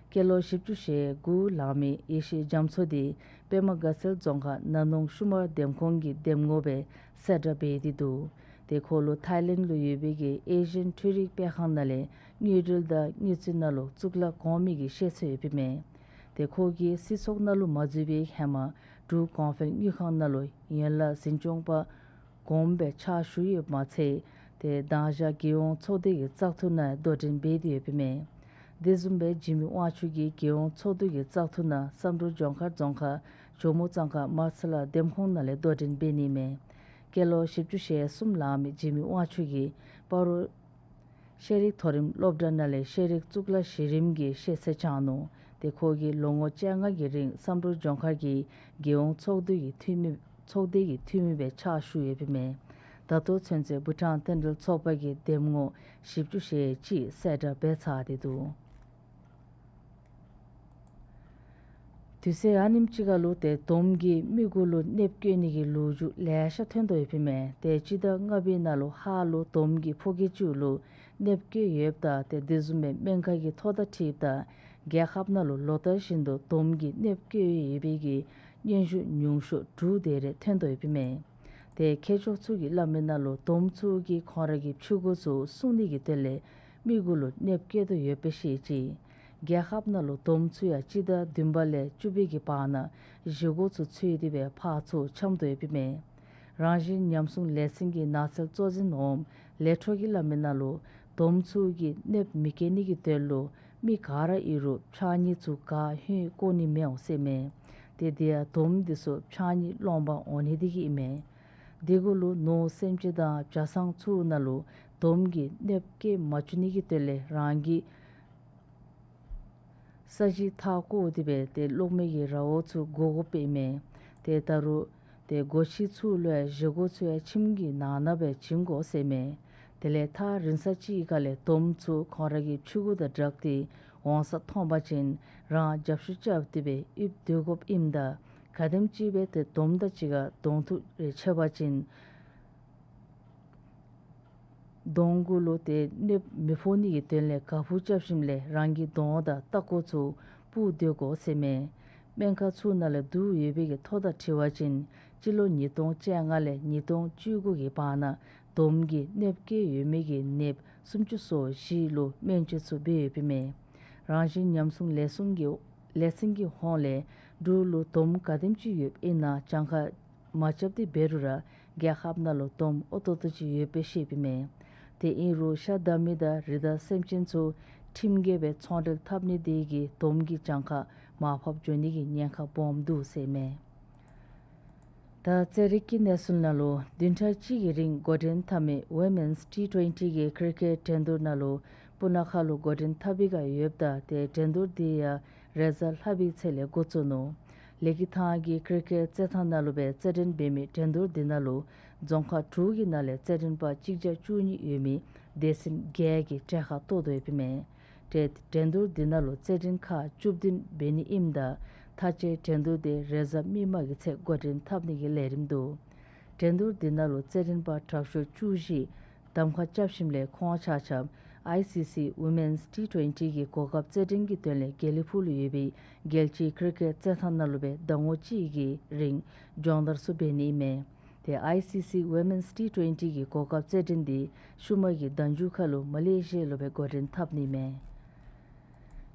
སྐྱེས་ལོ་བཞི་བཅུ་ཞེ་དགུ་ལང་མི་ཡེ་ཤེས་རྒྱ་མཚོ་འདི་པདྨ་དགའ་ཚལ་རྫོང་ཁག་ན་ནོང་ཤུ་མར་འདེམས་ཁོངས་ཀྱི་འདེམས་ངོ་སྦེ་གསལ་བསྒྲགས་འབད་དེ་འདུག། ཏེ་ཁོ་ལུ་ཐའི་ལེནཌ་ལུ་ཡོད་པའི་གི་ཨེ་ཤི་ཡན་འཕྲུལ་རིག་སྤེལ་ཁང་ནང་ལས་དངུལ་འབྲེལ་དང་དངུལ་རྩིས་ནང་ལུ་གཙུག་ལག་གོང་མའི་གི་ཤེས་ཚད་ཡོདཔ་ཨིན་མས། ཏེ་ཁོ་གིས་སྲིད་ཚོགས་ནང་ལུ་མ་འཛུལ་བའི་ཧེ་མ་འབྲུག་གོང་འཕེལ་དངུལ་ཁང་ནང་ལུ་ཡན་ལག་འཛིན་སྐྱོང་པ་གོངམ་སྦེ་ཕྱག་ཞུ་ཡོདཔ་མ་ཚད་ཏེ་མདང་ཞག་རྒྱལ་ཡོངས་ཚོགས་སྡེ་གི་བཙག་འཐུ་ནང་དོ་འགྲན་འབད་དེ་ཡོདཔ་ཨིན་མས། དེ་བཟུམ་སྦེ་འཇིགས་མེད་དབང་ཕྱུག་གིས་རྒྱལ་ཡོངས་ཚོགས་འདུ་གི་བཙག་འཐུ་ནང་བསམ་གྲུབ་ལྗོངས་མཁར་རྫོང་ཁག་ཇོ་མོ་གཙང་ཁ་མར་ཚ་ལ་འདེམས་ཁོངས་ནང་ལས་དོ་འགྲན་འབད་ནི་མས། སྐྱེས་ལོ་བཞི་བཅུ་ཞེ་གསུམ་ལང་མི་འཇིགས་མེད་དབང་ཕྱུག་གིས་སྤ་རོ་ཤེས་རིག་མཐོ་རིམ་སློབ་གྲྭ་ནང་ལས་ཤེས་རིག་གཙུག་ལག་གཞི་རིམ་གྱི་ཤེས་ཚད་སྦྱངས་ནུག། ཏེ་ཁོ་གིས་ལོ་ངོ་བཅོ་ལྔ་གི་རིང་བསམ་གྲུབ་ལྗོངས་མཁར་གྱི་རྒྱལ་ཡོངས་ཚོགས་འདུ་གི་འཐུས་མི་ཚོགས་སྡེ་གི་འཐུས་མི་སྦེ་ཕྱག་ཞུ་ཡོདཔ་ཨིན་མས། ད་ལྟོ་ཚུན་ཚོད་བྷུ་ཊཱན་རྟེན་འབྲེལ་ཚོགས་པ་གིས་འདེམས་ངོ་བཞི་བཅུ་ཞེ་གཅིག་གསལ་བསྒྲགས་འབད་ཚར་ཏེ་འདུག། དུས་ཚོད་ཨ་ནེམ་ཅིག་ཁར་ལུ་ཏེ་དོམ་གྱིས་མི་གུ་ལུ་གནོདཔ་བཀལ་ནི་གི་ལོ་རྒྱུས་ལེ་ཤ་ཐོན་དོ་ཡོདཔ་ཨིན་མས། ཏེ་སྤྱི་ཟླ་ལྔ་པའི་ནང་ལུ་ཧཱ་ལུ་དོམ་གྱིས་ཕོ་སྐྱེས་ཅིག་ལུ་གནོདཔ་བཀལ་ཡོདཔ་ད་ཏེ་དེ་བཟུམ་སྦེ་སྨན་ཁང་གི་ཐོ་དང་འཁྲིལཝ་ད་རྒྱལ་ཁབ་ནང་ལུ་ལོ་ལྟར་བཞིན་དུ་དོམ་གྱིས་གནོདཔ་བཀལ་ཡོད་པའི་གི་སྙན་ཞུ་ཉུང་ཤོས་དྲུག་དེ་རེ་ཐོན་དོ་ཡོདཔ་ཨིན་མས། ཏེ་མཁས་མཆོག་ཚུ་གིས་སླབ་མི་ནང་ལུ་དོམ་ཚུ་གིས་ཁོང་ར་གི་ཕྱུ་གུ་ཚུ་སྲུང་ནི་གི་དོན་ལས་མི་གུ་ལུ་གནོདཔ་བཀལ་དོ་ཡོདཔ་སྦེ་བཤད་ཅི། རྒྱལ་ཁབ་ནང་ལུ་དོམ་ཚུ་ཡང་སྤྱི་ཟླ་བདུན་པ་ལས་བཅུ་པའི་གི་བར་ན་བཞེས་སྒོ་ཚུ་འཚོལ་ཏེ་སྦེ་ཕར་ཚུར་འཁྱམས་དོ་ཡོདཔ་ཨིན་མས། རང་བཞིན་ཉམས་སྲུང་ལས་ཚན་གྱི་ནགས་ཚལ་གཙོ་འཛིན་འོགམ་ལས་འཕྲོ་གིས་སླབ་མི་ནང་ལུ་དོམ་ཚུ་གིས་གནོདཔ་མི་བཀལ་ནི་གི་དོན་ལུ་མི་ག་ར་ཨིན་རུང་ཕྱགས་སྙིགས་ཚུ་ག་ཧོན་བཀོ་ནི་མི་འོང་ཟེར་མས། ཏེ་དེ་ཡང་དོམ་དེ་ཚུ་ཕྱགས་སྙིགས་སློང་པར་འོང་ནི་དེ་གིས་ཨིན་མས། དེ་གུ་ལུ་ནོར་སེམས་ཅན་དང་བྱ་སང་ཚུ་ནང་ལུ་དོམ་གྱིས་གནོདཔ་བཀལ་མ་བཅུག་ནི་གི་དོན་ལས་རང་གི་ས་གཞི་མཐའ་བསྐོར་ཏེ་སྦེ་ཏེ་གློག་མེ་གི་ར་བོ་ཚུ་བསྒོར་དགོཔ་ཨིན་མས། ཏེ་ད་རུང་ཏེ་སྒོ་ཕྱི་ཚུ་ལུ་ཡང་བཞེས་སྒོ་ཚུ་ཡང་ཁྱིམ་གྱི་ནང་ན་སྦེ་བྱིན་དགོ་ཟེར་མས། དེ་ལས་ཐག་རིང་ས་ཅིག་ཁ་ལས་དོམ་ཚུ་ཁོང་ར་གི་ཕྱུ་གུ་དང་སྦྲགས་ཏེ་འོང་ས་མཐོང་པ་ཅིན་རང་རྒྱབ་བཤུད་རྐྱབ་སྟེ་སྦེ་ཡིབ་སྡོད་དགོཔ་ཨིནམ་ད་ག་དེམ་ཅིག་སྦེ་ཏེ་དོམ་དང་གཅིག་ཁར་གདོང་ཐུག་རེ་ཕྱད་པ་ཅིན་གདོང་གུ་ལུ་ཏེ་གནོདཔ་མི་ཕོག་ནི་གི་དོན་ལས་ཁ་སྦུབ་རྐྱབ་ཞིནམ་ལས་རང་གི་གདོང་དང་ལྟག་ཀོ་ཚུ་སྤུར་སྡོད་དགོ་ཟེར་མས། སྨན་ཁང་ཚུ་ནང་ལས་བསྡུ་ཡོད་པའི་གི་ཐོ་དང་འཁྲིལ་བ་ཅིན་སྤྱི་ལོ་ཉིས་སྟོང་བཅོ་ལྔ་ལས་ཉིས་སྟོང་བཅུ་དགུ་གི་བར་ན་དོམ་གྱིས་གནོདཔ་བཀལ་ཡོད་མི་གི་ནདཔ་སུམ་ཅུ་སོ་བཞི་ལུ་སྨན་བཅོས་ཚུ་འབད་ཡོདཔ་ཨིན་མས། རང་བཞིན་ཉམས་སྲུང་ལས་སྲུང་གི་ལས་ཚན་གྱི་ཧོངས་ལས་འབྲུག་ལུ་དོམ་ག་དེམ་ཅིག་ཡོདཔ་ཨིན་ན་གྱངས་ཁ་མ་རྐྱབ་སྟེ་འབད་རུང་ར་རྒྱལ་ཁབ་ནང་ལུ་དོམ་ཨོ་ཏོ་ཏོ་ཅིག་ཡོདཔ་སྦེ་བཤདཔ་ཨིན་མས། ཏེ་ཨིན་རུང་ཤ་བདའ་མི་དང་རི་དྭགས་སེམས་ཅན་ཚུ་ཁྲིམས་འགལ་སྦེ་ཚོང་འབྲེལ་འཐབ་ནི་དེ་གིས་དོམ་གྱི་གྱངས་ཁ་མར་ཕབ་འགྱོ་ནི་གི་ཉེན་ཁ་སྦོམ་འདུག་ཟེར་མས། ད་རྩེད་རིགས་ཀྱི་གནས་ཚུལ་ནང་ལུ་བདུན་ཕྲག་གཅིག་གི་རིང་འགོ་འདྲེན་འཐབ་མི་Women's T twenty གི་ཀི་རི་ཀེཊ་འགྲན་བསྡུར་ནང་ལུ་སྤུ་ན་ཁ་ལུ་འགོ་འདྲེན་འཐབ་པའི་བསྒང་ཡོདཔ་ད་ཏེ་འགྲན་བསྡུར་དེ་ཡང་རེས་གཟའ་ལྷག་པའི་ཚེས་ལས་འགོ་བཙུགས་ནུག། ལེགས་སྐྱིད་ཐང་གི་ཀི་རི་ཀེཊ་རྩེད་ཐང་ནང་ལུ་སྦེ་རྩེད་འགྲན་འབད་མི་འགྲན་བསྡུར་འདི་ནང་ལུ་རྫོང་ཁག་དྲུག་གི་ནང་ལས་རྩེད་འགྲན་པ་གཅིག་བརྒྱ་བཅུ་གཉིས་ཡོད་མི་སྡེ་ཚན་བརྒྱད་ཀྱིས་གྲལ་ཁར་གཏོགས་དོ་ཡོདཔ་ཨིན་མས། ཏེ་འགྲན་བསྡུར་འདི་ནང་ལུ་རྩེད་འགྲན་ཁག་བཅུ་བདུན་འབད་ནི་ཨིནམ་ད་མཐའ་དཔྱད་འགྲན་བསྡུར་དེ་རེས་གཟའ་མིག་དམར་གྱི་ཚེ་འགོ་འདྲེན་འཐབ་ནི་གི་ལས་རིམ་འདུག། འགྲན་བསྡུར་འདི་ནང་ལུ་རྩེད་འགྲན་པ་དྲག་ཤོས་བཅུ་བཞི་གདམ་ཁ་རྐྱབ་ཞིནམ་ལས་ཁོང་ཆ་ཁྱབ་ཨའི་སི་སི་Women's T twenty གི་གོ་སྐབས་རྩེད་འགྲན་གྱི་དོན་ལས་དགེ་ལེགས་ཕུག་ལུ་ཡོད་པའི་རྒྱལ་སྤྱིའི་ཀི་རི་ཀེཊ་རྩེད་ཐང་ནང་ལུ་སྦེ་ཟླ་ངོ་གཅིག་གི་རིང་སྦྱོང་བརྡར་ཚུ་འབད་ནི་ཨིན་མས། ཏེ་ཨའི་སི་སི་Women's T twenty གི་གོ་སྐབས་རྩེད་འགྲན་འདི་ཤུལ་མ་གི་ཟླ་མཇུག་ཁ་ལུ་མ་ལེ་ཤི་ཡ་ལུ་སྦེ་འགོ་འདྲེན་འཐབ་ནི་མས།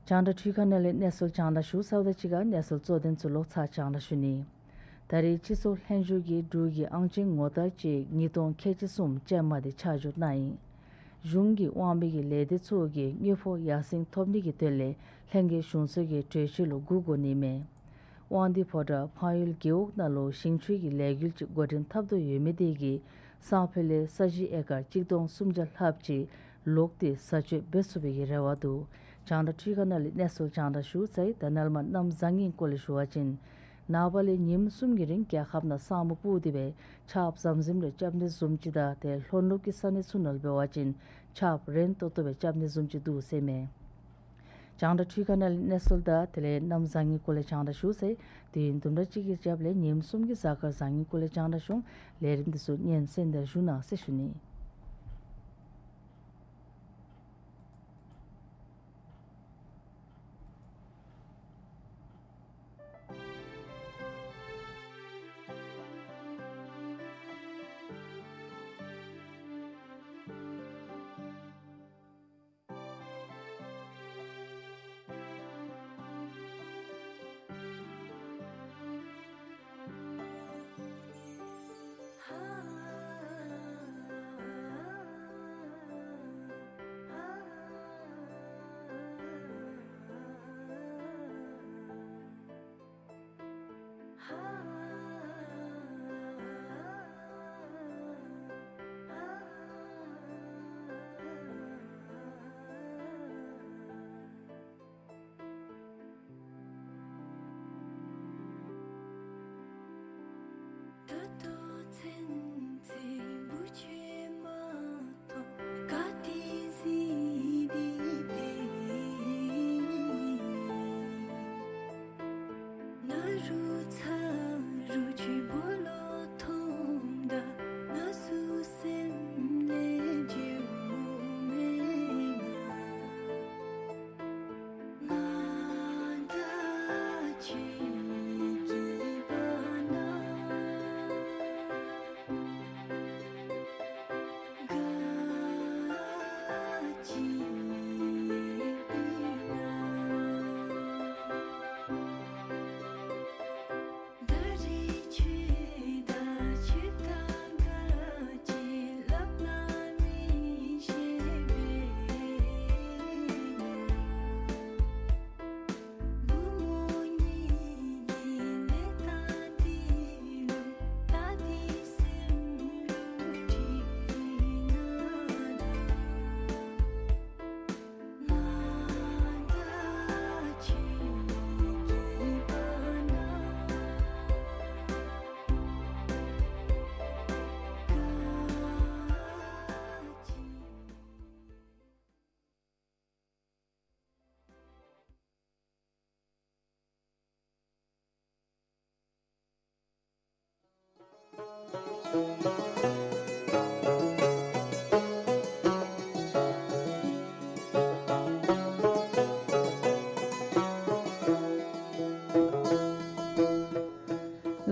རྒྱང་བསྒྲགས་འཕྲུལ་ཁང་ནང་ལས་གནས་ཚུལ་རྒྱང་བསྒྲགས་ཞུ་ཚརཝ་དང་གཅིག་ཁར་གནས་ཚུལ་གཙོ་དོན་ཚུ་ལོག་ཚར་རྒྱང་བསྒྲགས་ཞུ་ནི། ད་རེས་སྤྱི་ཚོགས་ལྷན་བཞུགས་ཀྱིས་འབྲུག་གི་ཨང་ཅན་ངོ་རྟགས་ཅན་ཉིས་སྟོང་ཁལ་གཅིག་གསུམ་ཅན་མ་དེ་ཆ་འཇོག་གནང་ཡི། གཞུང་གིས་དབང་མི་གི་ལས་སྡེ་ཚུ་གིས་དངུལ་ཕོགས་ཡར་སེང་ཐོབ་ནི་གི་དོན་ལས་ལྷན་རྒྱས་གཞུང་ཚོགས་ཀྱི་གྲོས་ཆོད་ལུ་གུས་བཀུར་ནི་མས། དབང་འདུས་ཕོ་བྲང་འཕགས་ཡུལ་རྒེད་འོག་ནང་ལུ་ཞིང་ཆུའི་གི་ལས་འགུལ་ཅིག་འགོ་འདྲེན་འཐབ་དོ་ཡོད་མི་དེ་གིས་སང་ཕོད་ལས་ས་གཞི་ཨེ་ཀར་གཅིག་སྟོང་སུམ་བརྒྱ་ལྷགཔ་ཅིག་ལོག་སྟེ་བཟའ་སྤྱོད་འབད་ཚུགས་པའི་གི་རེ་བ་འདུག། རྒྱང་བསྒྲགས་འཕྲུལ་ཁང་ནང་ལས་གནས་ཚུལ་རྒྱང་བསྒྲགས་ཞུ་ཚར་ཡི། ད་ནཱ་ལས་མར་གནམ་བཟང་ངན་སྐོར་ལས་ཞུ་བ་ཅིན་ནངས་པ་ལས་ཉིནམ་གསུམ་གྱི་རིང་རྒྱལ་ཁབ་ནང་ས་སྨུག་སྤུབས་ཏེ་སྦེ་ཆརཔ་ཟམ་ཟིམ་རེ་རྐྱབ་ནི་བཟུམ་ཅིག་དང་ཏེ་ལྷོ་ནུབ་ཀྱི་ས་གནས་ཚུ་ནང་ལུ་འབད་བ་ཅིན་ཆརཔ་རན་ཏོག་ཏོ་སྦེ་རྐྱབ་ནི་བཟུམ་ཅིག་འདུག་ཟེར་མས། རྒྱང་བསྒྲགས་འཕྲུལ་ཁང་ནང་ལས་གནས་ཚུལ་དང་དེ་ལས་གནམ་བཟང་ངན་སྐོར་ལས་རྒྱང་བསྒྲགས་ཞུ་ཚར་ཡི། དུས་ཡུན་དུམ་གྲ་ཅིག་གི་རྒྱབ་ལས་ཉིནམ་གསུམ་གྱི་གཟའ་སྐར་བཟང་ངན་སྐོར་ལས་རྒྱང་བསྒྲགས་ཞུ་འོང་། ལས་རིམ་འདི་ཚུ་སྙན་གསན་དང་བཞུགས་གནང་ཟེར་ཞུ་ནི།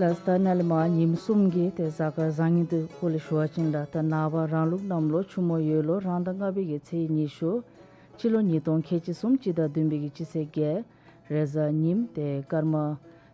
ད་ནཱ་ལས་མར་ཉིནམ་གསུམ་གྱི་ཏེ་གཟའ་སྐར་བཟང་ངན་དེ་སྐོར་ལས་ཞུ་བ་ཅིན་ལགས། ད་ནངས་པ་རང་ལུགས་གནམ་ལོ་ཆུ་མོ་ཡོས་ལོ་རང་ཟླ་ལྔ་པའི་གི་ཚེས་ཉི་ཤུ་སྤྱི་ལོ་ཉིས་སྟོང་ཁལ་གཅིག་གསུམ་སྤྱི་ཟླ་བདུན་པའི་གི་སྤྱི་ཚེས་བརྒྱད་རེས་གཟའ་ཉིནམ་ཏེ་སྐར་མ་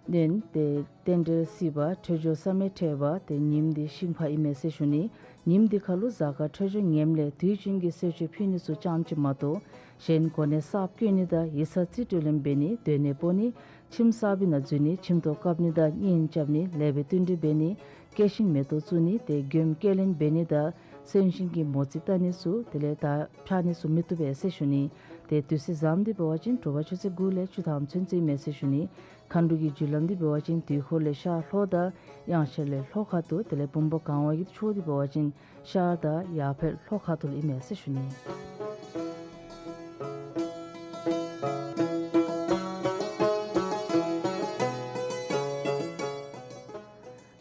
གནོན་ཏེ་རྟེན་འབྲེལ་སྲིད་པ་འཕྲོད་སྦྱོར་བསམ་ཡས་འཕྲོད་པ་ཏེ་ཉིནམ་འདི་ཤིང་ཕག་ཨིན་མས་ཟེར་ཞུ་ནི། ཉིནམ་འདི་ཁ་ལུ་གཟའ་སྐར་འཕྲོད་སྦྱོར་ངནམ་ལས་དུས་རྒྱུན་གྱི་གསོལ་མཆོད་ཕུལ་ནི་ཚུ་ཙམ་ཅིག་མ་གཏོགས་གཞན་གོ་གནས་གསརཔ་བསྐོ་ནི་དང་ཡིག་ཚང་རྩིས་སྤྲོད་ལེན་འབད་ནི་སྡོད་གནས་སྤོ་ནི་ཁྱིམ་གསརཔ་ནང་འཛུལ་ནི་ཁྱིམ་ཐོག་བཀབ་ནི་དང་གཉེན་རྐྱབ་ནི་ལེགས་པའི་བསྟུན་གྲོས་འབད་ནི་སྐྱེད་ཤིང་མེ་ཏོག་བཙུགས་ནི་ཏེ་མགྱོནམ་སྐྱེལ་ལེན་འབད་ནི་དང་གསོན་གཤིན་གྱི་མོ་རྩིས་བལྟ་ནི་ཚུ་དེ་ལས་ད་འཕྱག་ནི་ཚུ་མི་བཏུབ་པས་ཟེར་ཞུ་ནི། ཏེ་དུས་ཚོད་བཟངམ་འདི་འབད་བ་ཅིན་དྲོ་པ་ཆུ་ཚོད་དགུ་ལས་བཅུ་ཐམ་ཚུན་ཚོད་ཨིན་མས་ཟེར་ཞུ་ནི། མཁའ་འགྲོ་གི་རྒྱུ་ལམ་འདི་འབད་བ་ཅིན་དུས་འཁོར་ལས་ཤར་ལྷོ་དང་དབྱངས་འཆར་ལས་ལྷོ་ཁ་ཐུག་དེ་ལས་བུམ་པ་གང་བ་གི་ཕྱོགས་འདི་འབད་བ་ཅིན་ཤར་དང་ཡར་ཕེབས་ལྷོ་ཁ་ཐུག་ལུ་ཨིན་མས་ཟེར་ཞུ་ནི།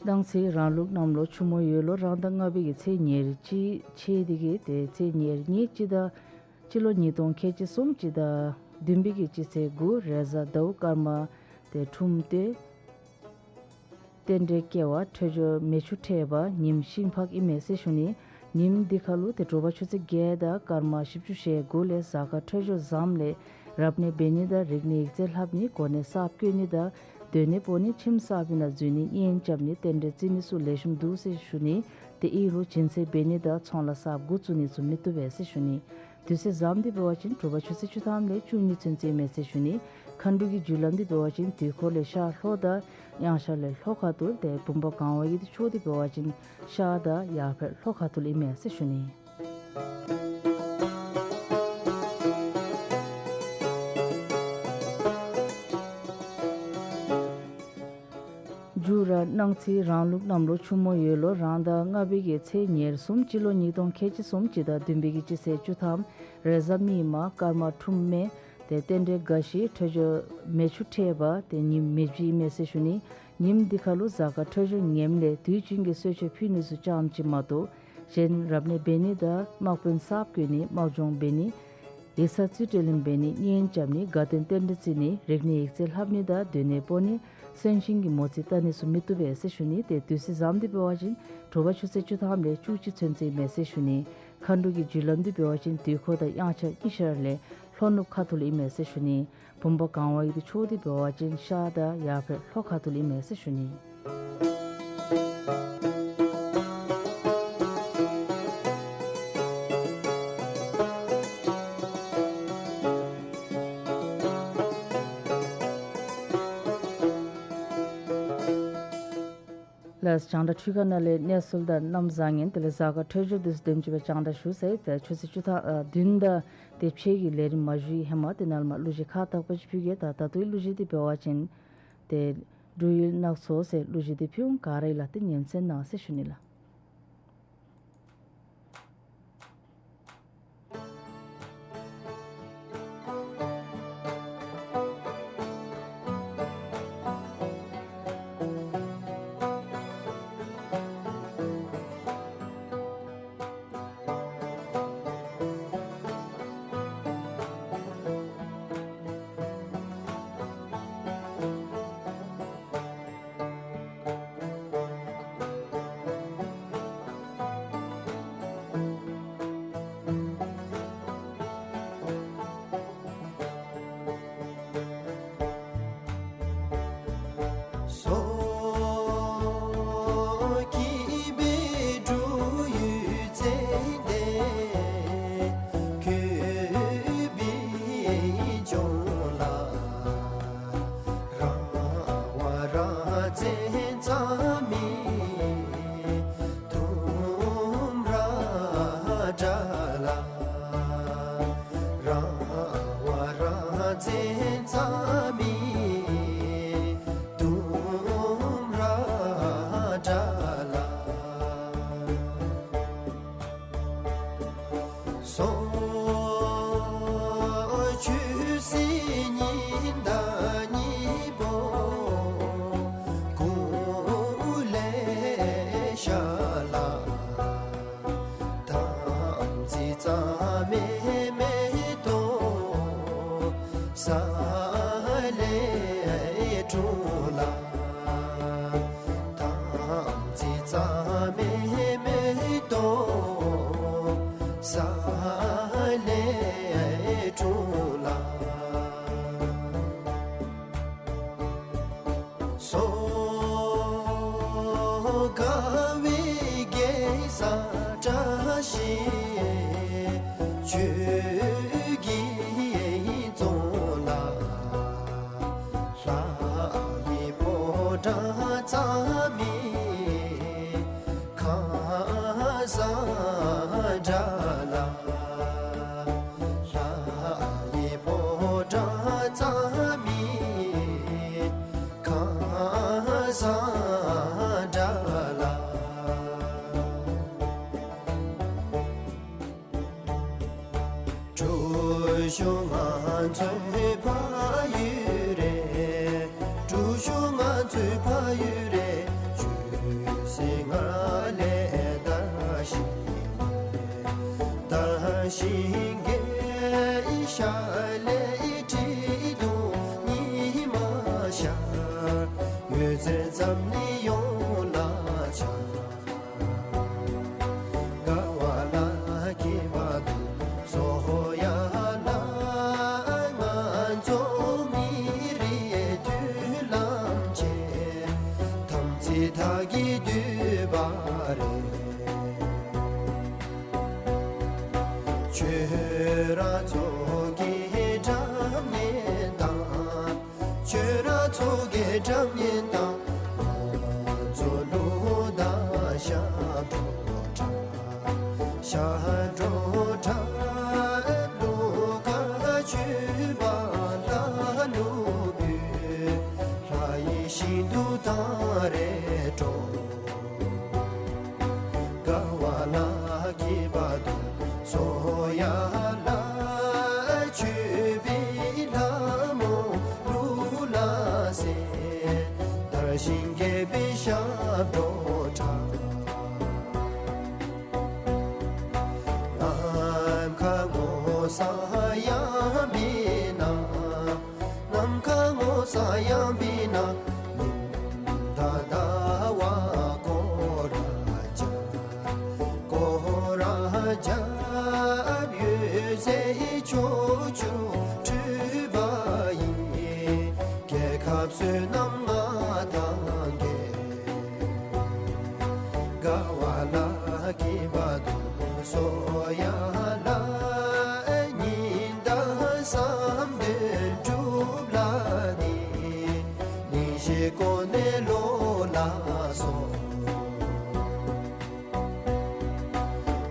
གནངས་ཚེ་རང་ལུགས་གནམ་ལོ་ཆུ་མོ་ཡོས་ལོ་རང་ཟླ་ལྔ་པའི་གི་ཚེས་ཉེར་གཅིག་ཚེས་འདི་གི་ཏེ་ཚེས་ཉེར་གཉིས་སྤྱི་ཟླ་སྤྱི་ལོ་ཉིས་སྟོང་ཁལ་གཅིག་གསུམ་སྤྱི་ཟླ་བདུན་པའི་གི་སྤྱི་ཚེས་དགུ་རེས་གཟའ་ཟླཝ་སྐར་མ་ཏེ་འཁྲུངས་ཏེ་རྟེན་འབྲེལ་སྐྱེ་བ་འཕྲོད་སྦྱོར་མེ་ཆུ་འཕྲད་པ་ཉིནམ་ཤིང་ཕག་ཨིན་མས་ཟེར་ཞུ་ནི། ཉིནམ་འདི་ཁ་ལུ་ཏེ་དྲོ་པ་ཆུ་ཚོད་བརྒྱད་དང་སྐར་མ་བཞི་བཅུ་ཞེ་དགུ་ལས་གཟའ་སྐར་འཕྲོད་སྦྱོར་བཟངམ་ལས་རབ་གནས་འབད་ནི་དང་རིག་གནས་ཡིག་རྩིས་ལྷབ་ནི་གོ་གནས་གསརཔ་བསྐོ་ནི་དང་སྡོད་གནས་སྤོ་ནི་ཁྱིམ་གསརཔ་ནང་འཛུལ་ནི་གཉེན་རྐྱབ་ནི་རྟེན་འབྲེལ་བརྩི་ནི་ཚུ་ལེགས་ཤོམ་འདུག་ཟེར་ཞུ་ནི། ཏེ་ཨིན་རུང་སྦྱིན་སྲེག་འབད་ནི་དང་ཚོང་ལཱ་གསརཔ་འགོ་བཙུགས་ནི་ཚུ་མི་བཏུབ་པས་ཟེར་ཞུ་ནི། དུས་ཚོད་བཟངམ་འདི་འབད་བ་ཅིན་དྲོ་པ་ཆུ་ཚོད་བཅུ་ཐམ་ལས་བཅུ་གཉིས་ཚུན་ཚོད་ཨིན་མས་ཟེར་ཞུ་ནི། མཁའ་འགྲོ་གི་རྒྱུ་ལམ་འདི་འབད་བ་ཅིན་དུས་འཁོར་ལས་ཤར་ལྷོ་དང་དབྱངས་འཆར་ལས་ལྷོ་ཁ་ཐུག་ཏེ་བུམ་པ་གང་བ་གི་ཕྱོགས་འདི་འབད་བ་ཅིན་ཤར་དང་ཡར་ཕེབས་ལྷོ་ཁ་ཐུག་ལུ་ཨིན་མས་ཟེར་ཞུ་ནི། མཇུག་ར་གནངས་ཚེ་རང་ལུགས་གནམ་ལོ་ཆུ་མོ་ཡོས་ལོ་རང་ཟླ་ལྔ་པའི་གི་ཚེས་ཉེར་གསུམ་སྤྱི་ལོ་ཉིས་སྟོང་ཁལ་གཅིག་གསུམ་སྤྱི་ཟླ་བདུན་པའི་གི་སྤྱི་ཚེས་བཅུ་ཐམ་རེས་གཟའ་མིག་དམར་སྐར་མ་འཁྲུངས་མེ་ཏེ་རྟེན་འབྲེལ་དགའ་ཞིང་འཕྲོད་སྦྱོར་མེ་ཆུ་འཕྲད་པ་ཏེ་ཉིནམ་མེ་བཞི་ཨིན་མས་ཟེར་ཞུ་ནི། ཉིནམ་འདི་ཁ་ལུ་གཟའ་སྐར་འཕྲོད་སྦྱོར་ངནམ་ལས་དུས་རྒྱུན་གྱི་གསོལ་མཆོད་ཕུལ་ནི་ཚུ་ཙམ་ཅིག་མ་གཏོགས་གཞན་རབ་གནས་འབད་ནི་དང་དམག་དཔོན་གསརཔ་བསྐོ་ནི་དམག་སྦྱོང་འབད་ནི་ཡིག་ཚང་རྩིས་སྤྲོད་ལེན་འབད་ནི་གཉེན་རྐྱབ་ནི་དགའ་སྟོན་རྟེན་འབྲེལ་བརྩི་ནི་རིག་གནས་ཡིག་རྩིས་ལྷབ་ནི་དང་སྡོད་གནས་སྤོ་ནི་གསོན་གཤིན་གྱི་མོ་རྩིས་བལྟ་ནི་ཚུ་མི་བཏུབ་པས་ཟེར་ཞུ་ནི། ཏེ་དུས་ཚོད་བཟངམ་འདི་འབད་བ་ཅིན་དྲོ་པ་ཆུ་ཚོད་བཅུ་ཐམ་ལས་བཅུ་གཅིག་ཚུན་ཚོད་ཨིན་མས་ཟེར་ཞུ་ནི། མཁའ་འགྲོ་གི་རྒྱུ་ལམ་འདི་འབད་བ་ཅིན་དུས་འཁོར་དང་དབྱངས་འཆར་གཉིས་ཆ་ར་ལས་ལྷོ་ནུབ་ཁ་ཐུག་ལུ་ཨིན་མས་ཟེར་ཞུ་ནི། བུམ་པ་གང་བ་གི་ཕྱོགས་འདི་འབད་བ་ཅིན་ཤར་དང་ཡར་ཕེབས་ལྷོ་ཁ་ཐུག་ལུ་ཨིན་མས་ཟེར་ཞུ་ནི། ལགས་སོ། རྒྱང་བསྒྲགས་འཕྲུལ་ཁང་ནང་ལས་གནས་ཚུལ་དང་གནམ་བཟང་ངན་དེ་ལས་གཟའ་སྐར་འཕྲོད་སྦྱོར་དེ་ཚུ་དེམ་ཅིག་སྦེ་རྒྱང་བསྒྲགས་ཞུ་ཚར་ཡི། ཏེ་ཆུ་ཚོད་བཅུ་ཐམ་ཨ་བདུན་དང་ཏེ་ཕྱེད་ཀྱི་ལས་རིམ་མ་ཞུ་བའི་ཧེ་མ་ཏེ་ནཱ་ལས་མར་གླུ་གཞས་ཁ་དག་པ་ཅིག་ཕུལ་གེ། ད་ད་ལྟོའི་གླུ་གཞས་འདི་འབད་བ་ཅིན་ཏེ་འབྲུག་ཡུལ་ནགས་ཚལ་ཟེར་གླུ་གཞས་འདི་ཕུལ་འོང་། ག་ར་ཡིད་ལ་ཏེ་ཉན་གསན་གནང་ཟེར་ཞུ་ནི་ལགས། ས་ལས་འཁྲུངས་ལ། སོ་དགའ་བའི་རྒྱལ་ས་བཀྲ་ཤིས་ཆོས་ཀྱི་རྫོང་ལ། ལྷ་ཡི་ཕོ་བྲང་རྩ་མེད་ཁང་བཟང་འདྲ་ལ། ལྷ་ཡི་ཕོ་བྲང་རྩ་མེད་ཁང་བཟང་འདྲ་ལ། གྲུ་བཞུ་ང་ཚོའི་ཕ་ཡུལ་རེད། གྲུ་བཞུ་ང་ཚོའི་ཕ་ཡུལ་རེད། ཆོས་སྲིད་ལྔ་ལས་དར་ཞིང་རྒྱས། དར་ཞིང་རྒྱས། ཤར་ལས་ཁྲི་གདུགས་ཉི་མ་ཤར། འོད་ཟེར་འཛམ་གླིང་ཡོངས་ལ་འཆར། དགའ་བ་ལ་སྐྱིད་པ་འདུག་སོ་ཡ་ལ། ང་ཚོ་མི་རིགས་མཐུན་ལམ་ཆེད། དམ་ཚིག་དག་གིས་བསྡུས་པ་རེད། ཁྱོད་རང་ཚོ་གི་སྒྲ་སྙན་དང་། ཁྱོད་རང་ཚོ་གི་སྒྲ་སྙན་དང་། ང་ཚོ་གླུ་དང་ཞབས་བྲོ་གྲགས། ཞབས་བྲོ་གྲགས། གླུ་གར་མཆོད་པ་ལྷ་གླུ་འབུལ། ལྷ་ཡི་ཞིང་དུ་ཐང་རེ་སྒྲོག། དགའ་བ་ལ་སྐྱིད་པ་འདུག་སོ་ཡ་ལ། མཆོད་པའི་ལྷ་མོ་གླུ་ལ་གསན། དར་ཞིང་རྒྱས་པའི་ཞབས་བྲོ་གྲགས། ནམ་མཁའ་སྔོ་སངས་ཡངས་པའི་ནང་། ནམ་མཁའ་སྔོ་སངས་ཡངས་པའི་ནང་། ཉི་ཟླ་ཟླ་བ་སྐོར་ར་རྒྱབ། སྐོར་ར་རྒྱབ། འོད་ཟེར་ཕྱོགས་བཅུར་འཕྲོས་པ་ཡིས། རྒྱལ་ཁབ་བསོད་ནམས་མངའ་ཐང་རྒྱས། དགའ་བ་ལ་སྐྱིད་པ་འདུག་སོ་ཡ་ལ། ཉི་ཟླ་བསམ་དོན་འགྲུབ་ལ་ནི། ཉིན་བྱེད་གོ་གནས་ལོ་ལ་སོགས།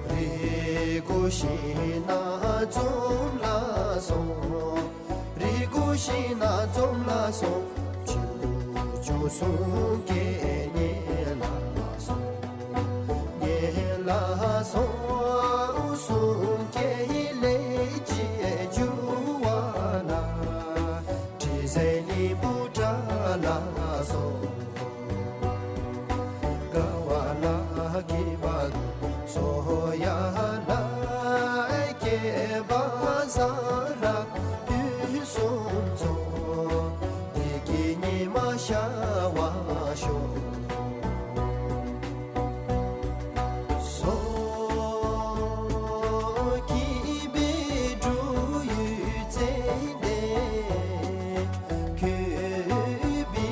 རིགས་དགུ་ཞིང་ནགས་འཛོམས་ལ་སོགས། རིགས་དགུ་ཞིང་ནགས་འཛོམས་ལ་སོགས། ཆོས་སྐྱོང་གསུང་སྐད་སྙན་ལ་སོགས། སྙན་ལ་སོགས། གསུང་སྐད་ལེགས་བྱས་འགྱུར་བ་ལ། དྲི་ཟའི་གླིང་བུ་འདྲ་ལ་སོགས། དགའ་བ་ལ་སྐྱིད་པ་འདུག་སོ་ཡ་ལ། སྐྱེས་པ་བཟང་ལ་དུས་གསུམ་སྩོལ། བདེ་སྐྱིད་ཉི་མ་ཤར་བར་ཤོག། སོ་སྐྱིད་པའི་འབྲུག་ཡུལ་ཙན་དན་བཀོད་པའི་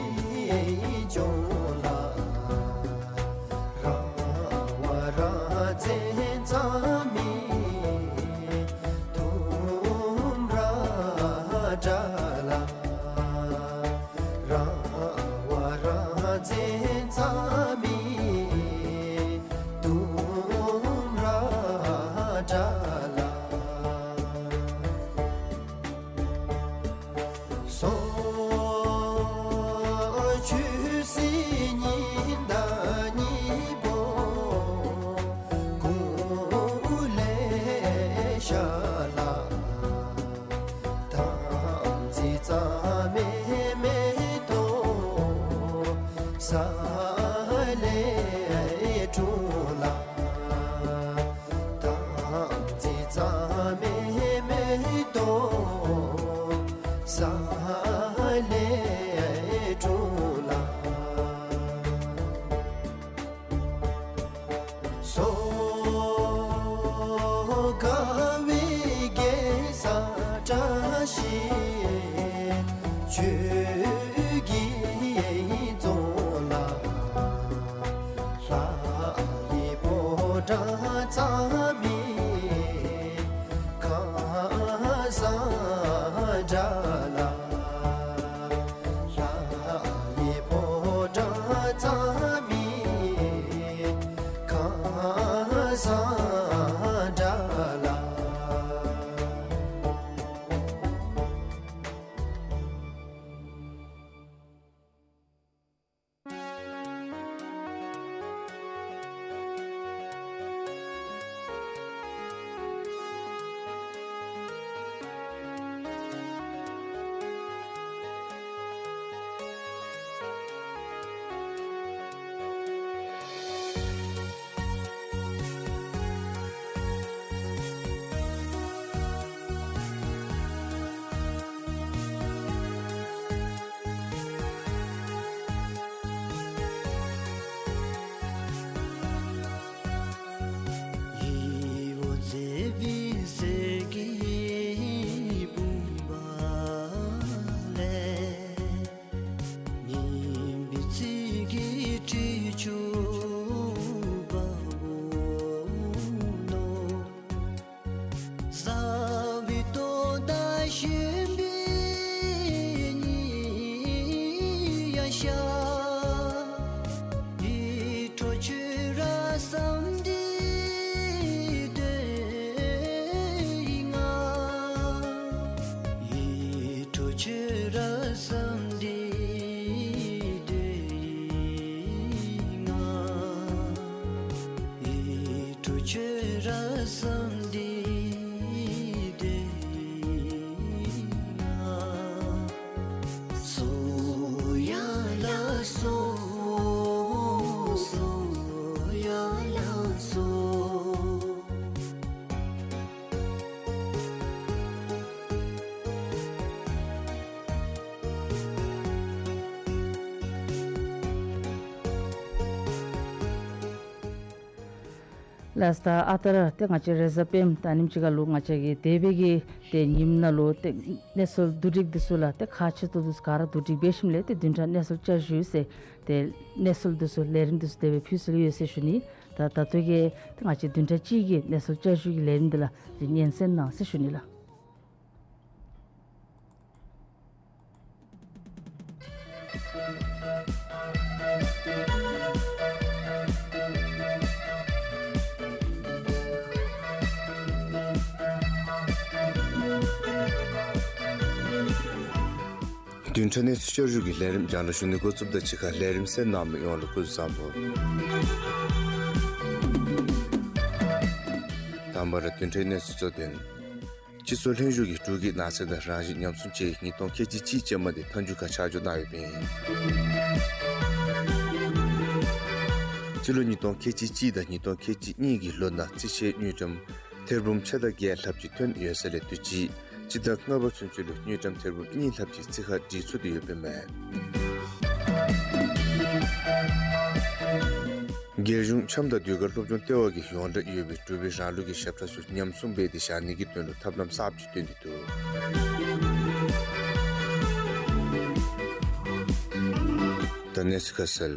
ལྗོངས་ལ། རང་དབང་རང་བཙན་རྩ་མེད་དུམ་གྲ་འདྲ་ལ། རང་དབང་རང་བཙན་རྩ་མེད་དུམ་གྲ་འདྲ་ལ། སོ་ཆོས་སྲིད་ཉི་ཟླ་གཉིས་པོ། གུང་ དགའ་བའི་རྒྱལ་ས་བཀྲ་ཤིས་ཆོས་ཀྱི་རྫོང་ལ། ལྷ་ཡི་ཕོ་བྲང་རྩ་བའི་ཁང་བཟང་འདྲ་ལ། ལྷ་ཡི་ཕོ་བྲང་རྩ་བའི་ཁང་བཟང་འདྲ་ལ། ཡིད་འོང་མཛེས་པའི་གསེར་གྱི་བུམ་པ་ལས། སྙན་པའི་ཚིག་གི་ཁྲུས་ཆུ་འབབ་འོང་ལོ། ཟབ་པའི་ཏོག་དང་ཞུན་པའི་སྙིང་ཡང་ཤར། ཡིད་འཕྲོག་ཁྱོད་རང་བསམ་འདི་དོན་ཡིན་ང་། ཡིད་འཕྲོག་ཁྱོད་རང་བསམ་འདི་དོན་ཡིན་ང་། ཡིད་འཕྲོག་ཁྱོད་རང་བསམ་འདི་དོན་ཡིན་ང་། སོ་ཡ་ལ་སོ། སོ་ཡ་ལ་སོ། ལགས་ད་ཨ་རྟག་ར་ཏེ་ང་བཅས་རེས་གཟའ་སྤེནམ་ད་ཉིནམ་ཅིག་ཁར་ལུ་ང་བཅས་ཀྱི་འདས་པའི་གི་ཏེ་ཉིནམ་ནང་ལུ་ཏེ་གནས་ཚུལ་བསྡུ་སྒྲིག་འདི་ཚུ་ལགས་ཏེ་ཁག་ཆེ་ཏོག་ཏོ་ག་ར་བསྡུ་སྒྲིག་འབད་ཞིནམ་ལས་ཏེ་བདུན་ཕྲག་གནས་ཚུལ་བསྐྱར་ཞུ་ཟེར་ཏེ་གནས་ཚུལ་འདི་ཚུ་ལས་རིམ་འདི་ཚུ་དེ་སྦེ་ཕུལ་སྲོལ་ཡོད་ཟེར་ཞུ་ནི། ད་ད་ལྟོ་གི་ཏེ་ང་བཅས་བདུན་ཕྲག་གཅིག་གི་གནས་ཚུལ་བསྐྱར་ཞུ་གི་ལས་རིམ་འདི་ལགས་ཏེ་སྙན་གསན་གནང་ཟེར་ཞུ་ནི་ལགས། བདུན་ཕྲག་གནས་ཚུལ་བསྐྱར་ཞུ་གི་ལས་རིམ་རྒྱང་བསྒྲགས་ཞུ་ནི་འགོ་བཙུགསཔ་དང་གཅིག་ཁར་ལས་རིམ་གསན་གནང་མི་ཡོངས་ལུ་སྐུ་གཟུགས་བཟང་པོ། དང་པ་ར་བདུན་ཕྲག་གནས་ཚུལ་གཙོ་དོན། སྤྱི་ཚོགས་ལྷན་བཞུགས་ཀྱིས་འབྲུག་གི་ནགས་ཚལ་དང་རང་བཞིན་ཉམས་སྲུང་དཔྱད་ཡིག་ཉིས་སྟོང་ཁལ་གཅིག་གཅིག་ཅན་མ་དེ་མཐའ་མཇུག་ཁར་ཆ་འཇོག་གནང་ཡོདཔ་ཨིན། སྤྱི་ལོ་ཉིས་སྟོང་ཁལ་གཅིག་གཅིག་དང་ཉིས་སྟོང་ཁལ་གཅིག་གཉིས་ཀྱི་ལོ་ནང་རྩིས་ཆད་དངུལ་ཀྲམ་ཐེར་འབུམ་ཕྱེད་དང་བརྒྱད་ལྷགཔ་ཅིག་ཐོན་ཡོད་ས་ལས་དུས་ཅི་སྤྱི་ཟླ་ལྔ་པ་ཚུན་ཚོད་ལུ་དངུལ་ཀྲམ་ཐེར་འབུམ་གཉིས་ལྷགཔ་ཅིག་རྩིས་ཁར་བསྒྲིལ་ཚུགས་ཏེ་ཡོདཔ་ཨིན་མས། རྒྱལ་གཞུང་འཆམ་དང་ཟློས་གར་སློབ་སྦྱོང་ལྟེ་བ་གིས་ཡོངས་གྲགས་ཡོད་པའི་འབྲུག་པའི་རང་ལུགས་ཀྱི་ཞབས་ཁྲ་ཚུ་ཉམས་སྲུང་འབད་དེ་བཞག་ནི་གི་དོན་ལུ་ཐབས་ལམ་གསརཔ་ཅིག་བཏོན་ཏེ་འདུག། ད་གནས་ཚུལ་ཁ་གསལ།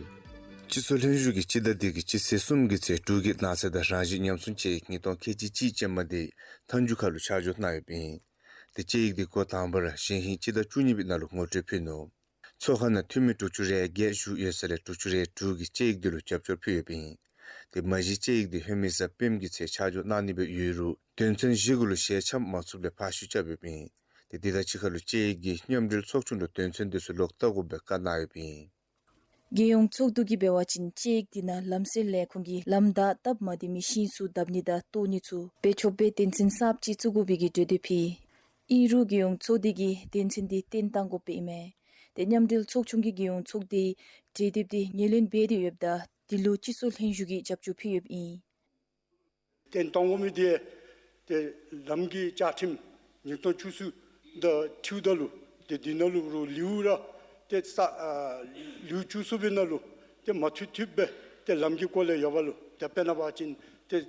སྤྱི་ཚོགས་ལྷན་བཞུགས་ཀྱིས་སྤྱི་ཟླ་འདི་གི་སྤྱི་ཚེས་གསུམ་གྱི་ཚེ་འབྲུག་གི་ནགས་ཚལ་དང་རང་བཞིན་ཉམས་སྲུང་དཔྱད་ཡིག་ཉིས་སྟོང་ཁལ་གཅིག་གཅིག་ཅན་མ་དེ་མཐའ་མཇུག་ཁར་ལུ་ཆ་འཇོག་གནང་ཡོདཔ་ཨིན། དེ་དཔྱད་ཡིག་དེ་འགོ་དང་པ་ར་གཞེས་ཧིང་སྤྱི་ཟླ་བཅུ་གཉིས་པའི་ནང་ལུ་ངོ་སྤྲོད་ཕུལ་ནུག། ཚོགས་ཁང་ནང་འཐུས་མི་དྲུག་ཅུ་རེ་བརྒྱད་བཞུགས་ཡོད་ས་ལས་དྲུག་ཅུ་རེ་དྲུག་གིས་དཔྱད་ཡིག་འདི་ལུ་རྒྱབ་སྐྱོར་ཕུལ་ཡོདཔ་ཨིན། དེ་མ་གཞི་དཔྱད་ཡིག་འདི་ཧེ་མའི་གཟའ་སྤེནམ་གྱི་ཚེ་ཆ་འཇོག་གནང་ནི་སྦེ་ཡོད་རུང་དོན་ཚན་བཞི་གུ་ལུ་ཞལ་འཆམ་མ་ཚུགསཔ་ལས་ཕར་བཤུད་རྐྱབ་ཡོདཔ་ཨིན། དེ་འདི་དང་གཅིག་ཁར་ལུ་དཔྱད་ཡིག་གིས་མཉམ་འབྲེལ་ཚོགས་ཆུང་ལུ་དོན་ཚན་འདི་ཚུ་ལོག་བལྟ་དགོ་པའི་བཀའ་གནང་ཡོདཔ་ཨིན། རྒྱལ་ཡོངས་ཚོགས་འདུ་གིས་འབད་བ་ཅིན་དཔྱད་ཡིག་འདི་ནང་ལམ་སེལ་ལས་ཁུངས་ཀྱིས་ལམ་བདའ་སྟབས་མ་བདེ་མི་ཤིང་ཚུ་བརྡབ་ནི་དང་བཏོག་ནི་ཚུ་འབད་ཆོག་པའི་དོན་ཚན་གསརཔ་ཅིག་བཙུགས་དགོ་པའི་གི་གྲོས་འདེབས་ཕུལ། ཨིན་རུང་རྒྱལ་ཡོངས་ཚོགས་སྡེ་གིས་དོན་ཚན་འདི་བཏོན་བཏང་དགོཔ་ཨིན་མས། དེ་མཉམ་འབྲེལ་ཚོགས་ཆུང་གིས་རྒྱལ་ཡོངས་ཚོགས་སྡེའི་གྲོས་འདེབས་འདི་ངོས་ལེན་འབད་དེ་ཡོདཔ་ད་འདི་ལུ་སྤྱི་ཚོགས་ལྷན་བཞུགས་ཀྱིས་རྒྱབ་སྐྱོར་ཕུལ་ཡོདཔ་ཨིན། བཏོན་གཏང་དགོ་མི་དེ་ཏེ་ལམ་གྱི་བཅའ་ཁྲིམས་ཉིས་སྟོང་བཅུ་གསུམ་དང་འཁྲིལཝ་ད་ལུ་ཏེ་འདི་ནང་ལུ་རུང་ལེའུ་ར་ཏེ་ས་ཨ་ལེའུ་བཅུ་གསུམ་པའི་ནང་ལུ་ཏེ་མ་མཐུན་མཐུནམ་སྦེ་ཏེ་ལམ་གྱི་སྐོར་ལས་ཡོད་པ་ལུ་ཏེ་དཔེར་ན་འབད་བ་ཅིན་ཏེ་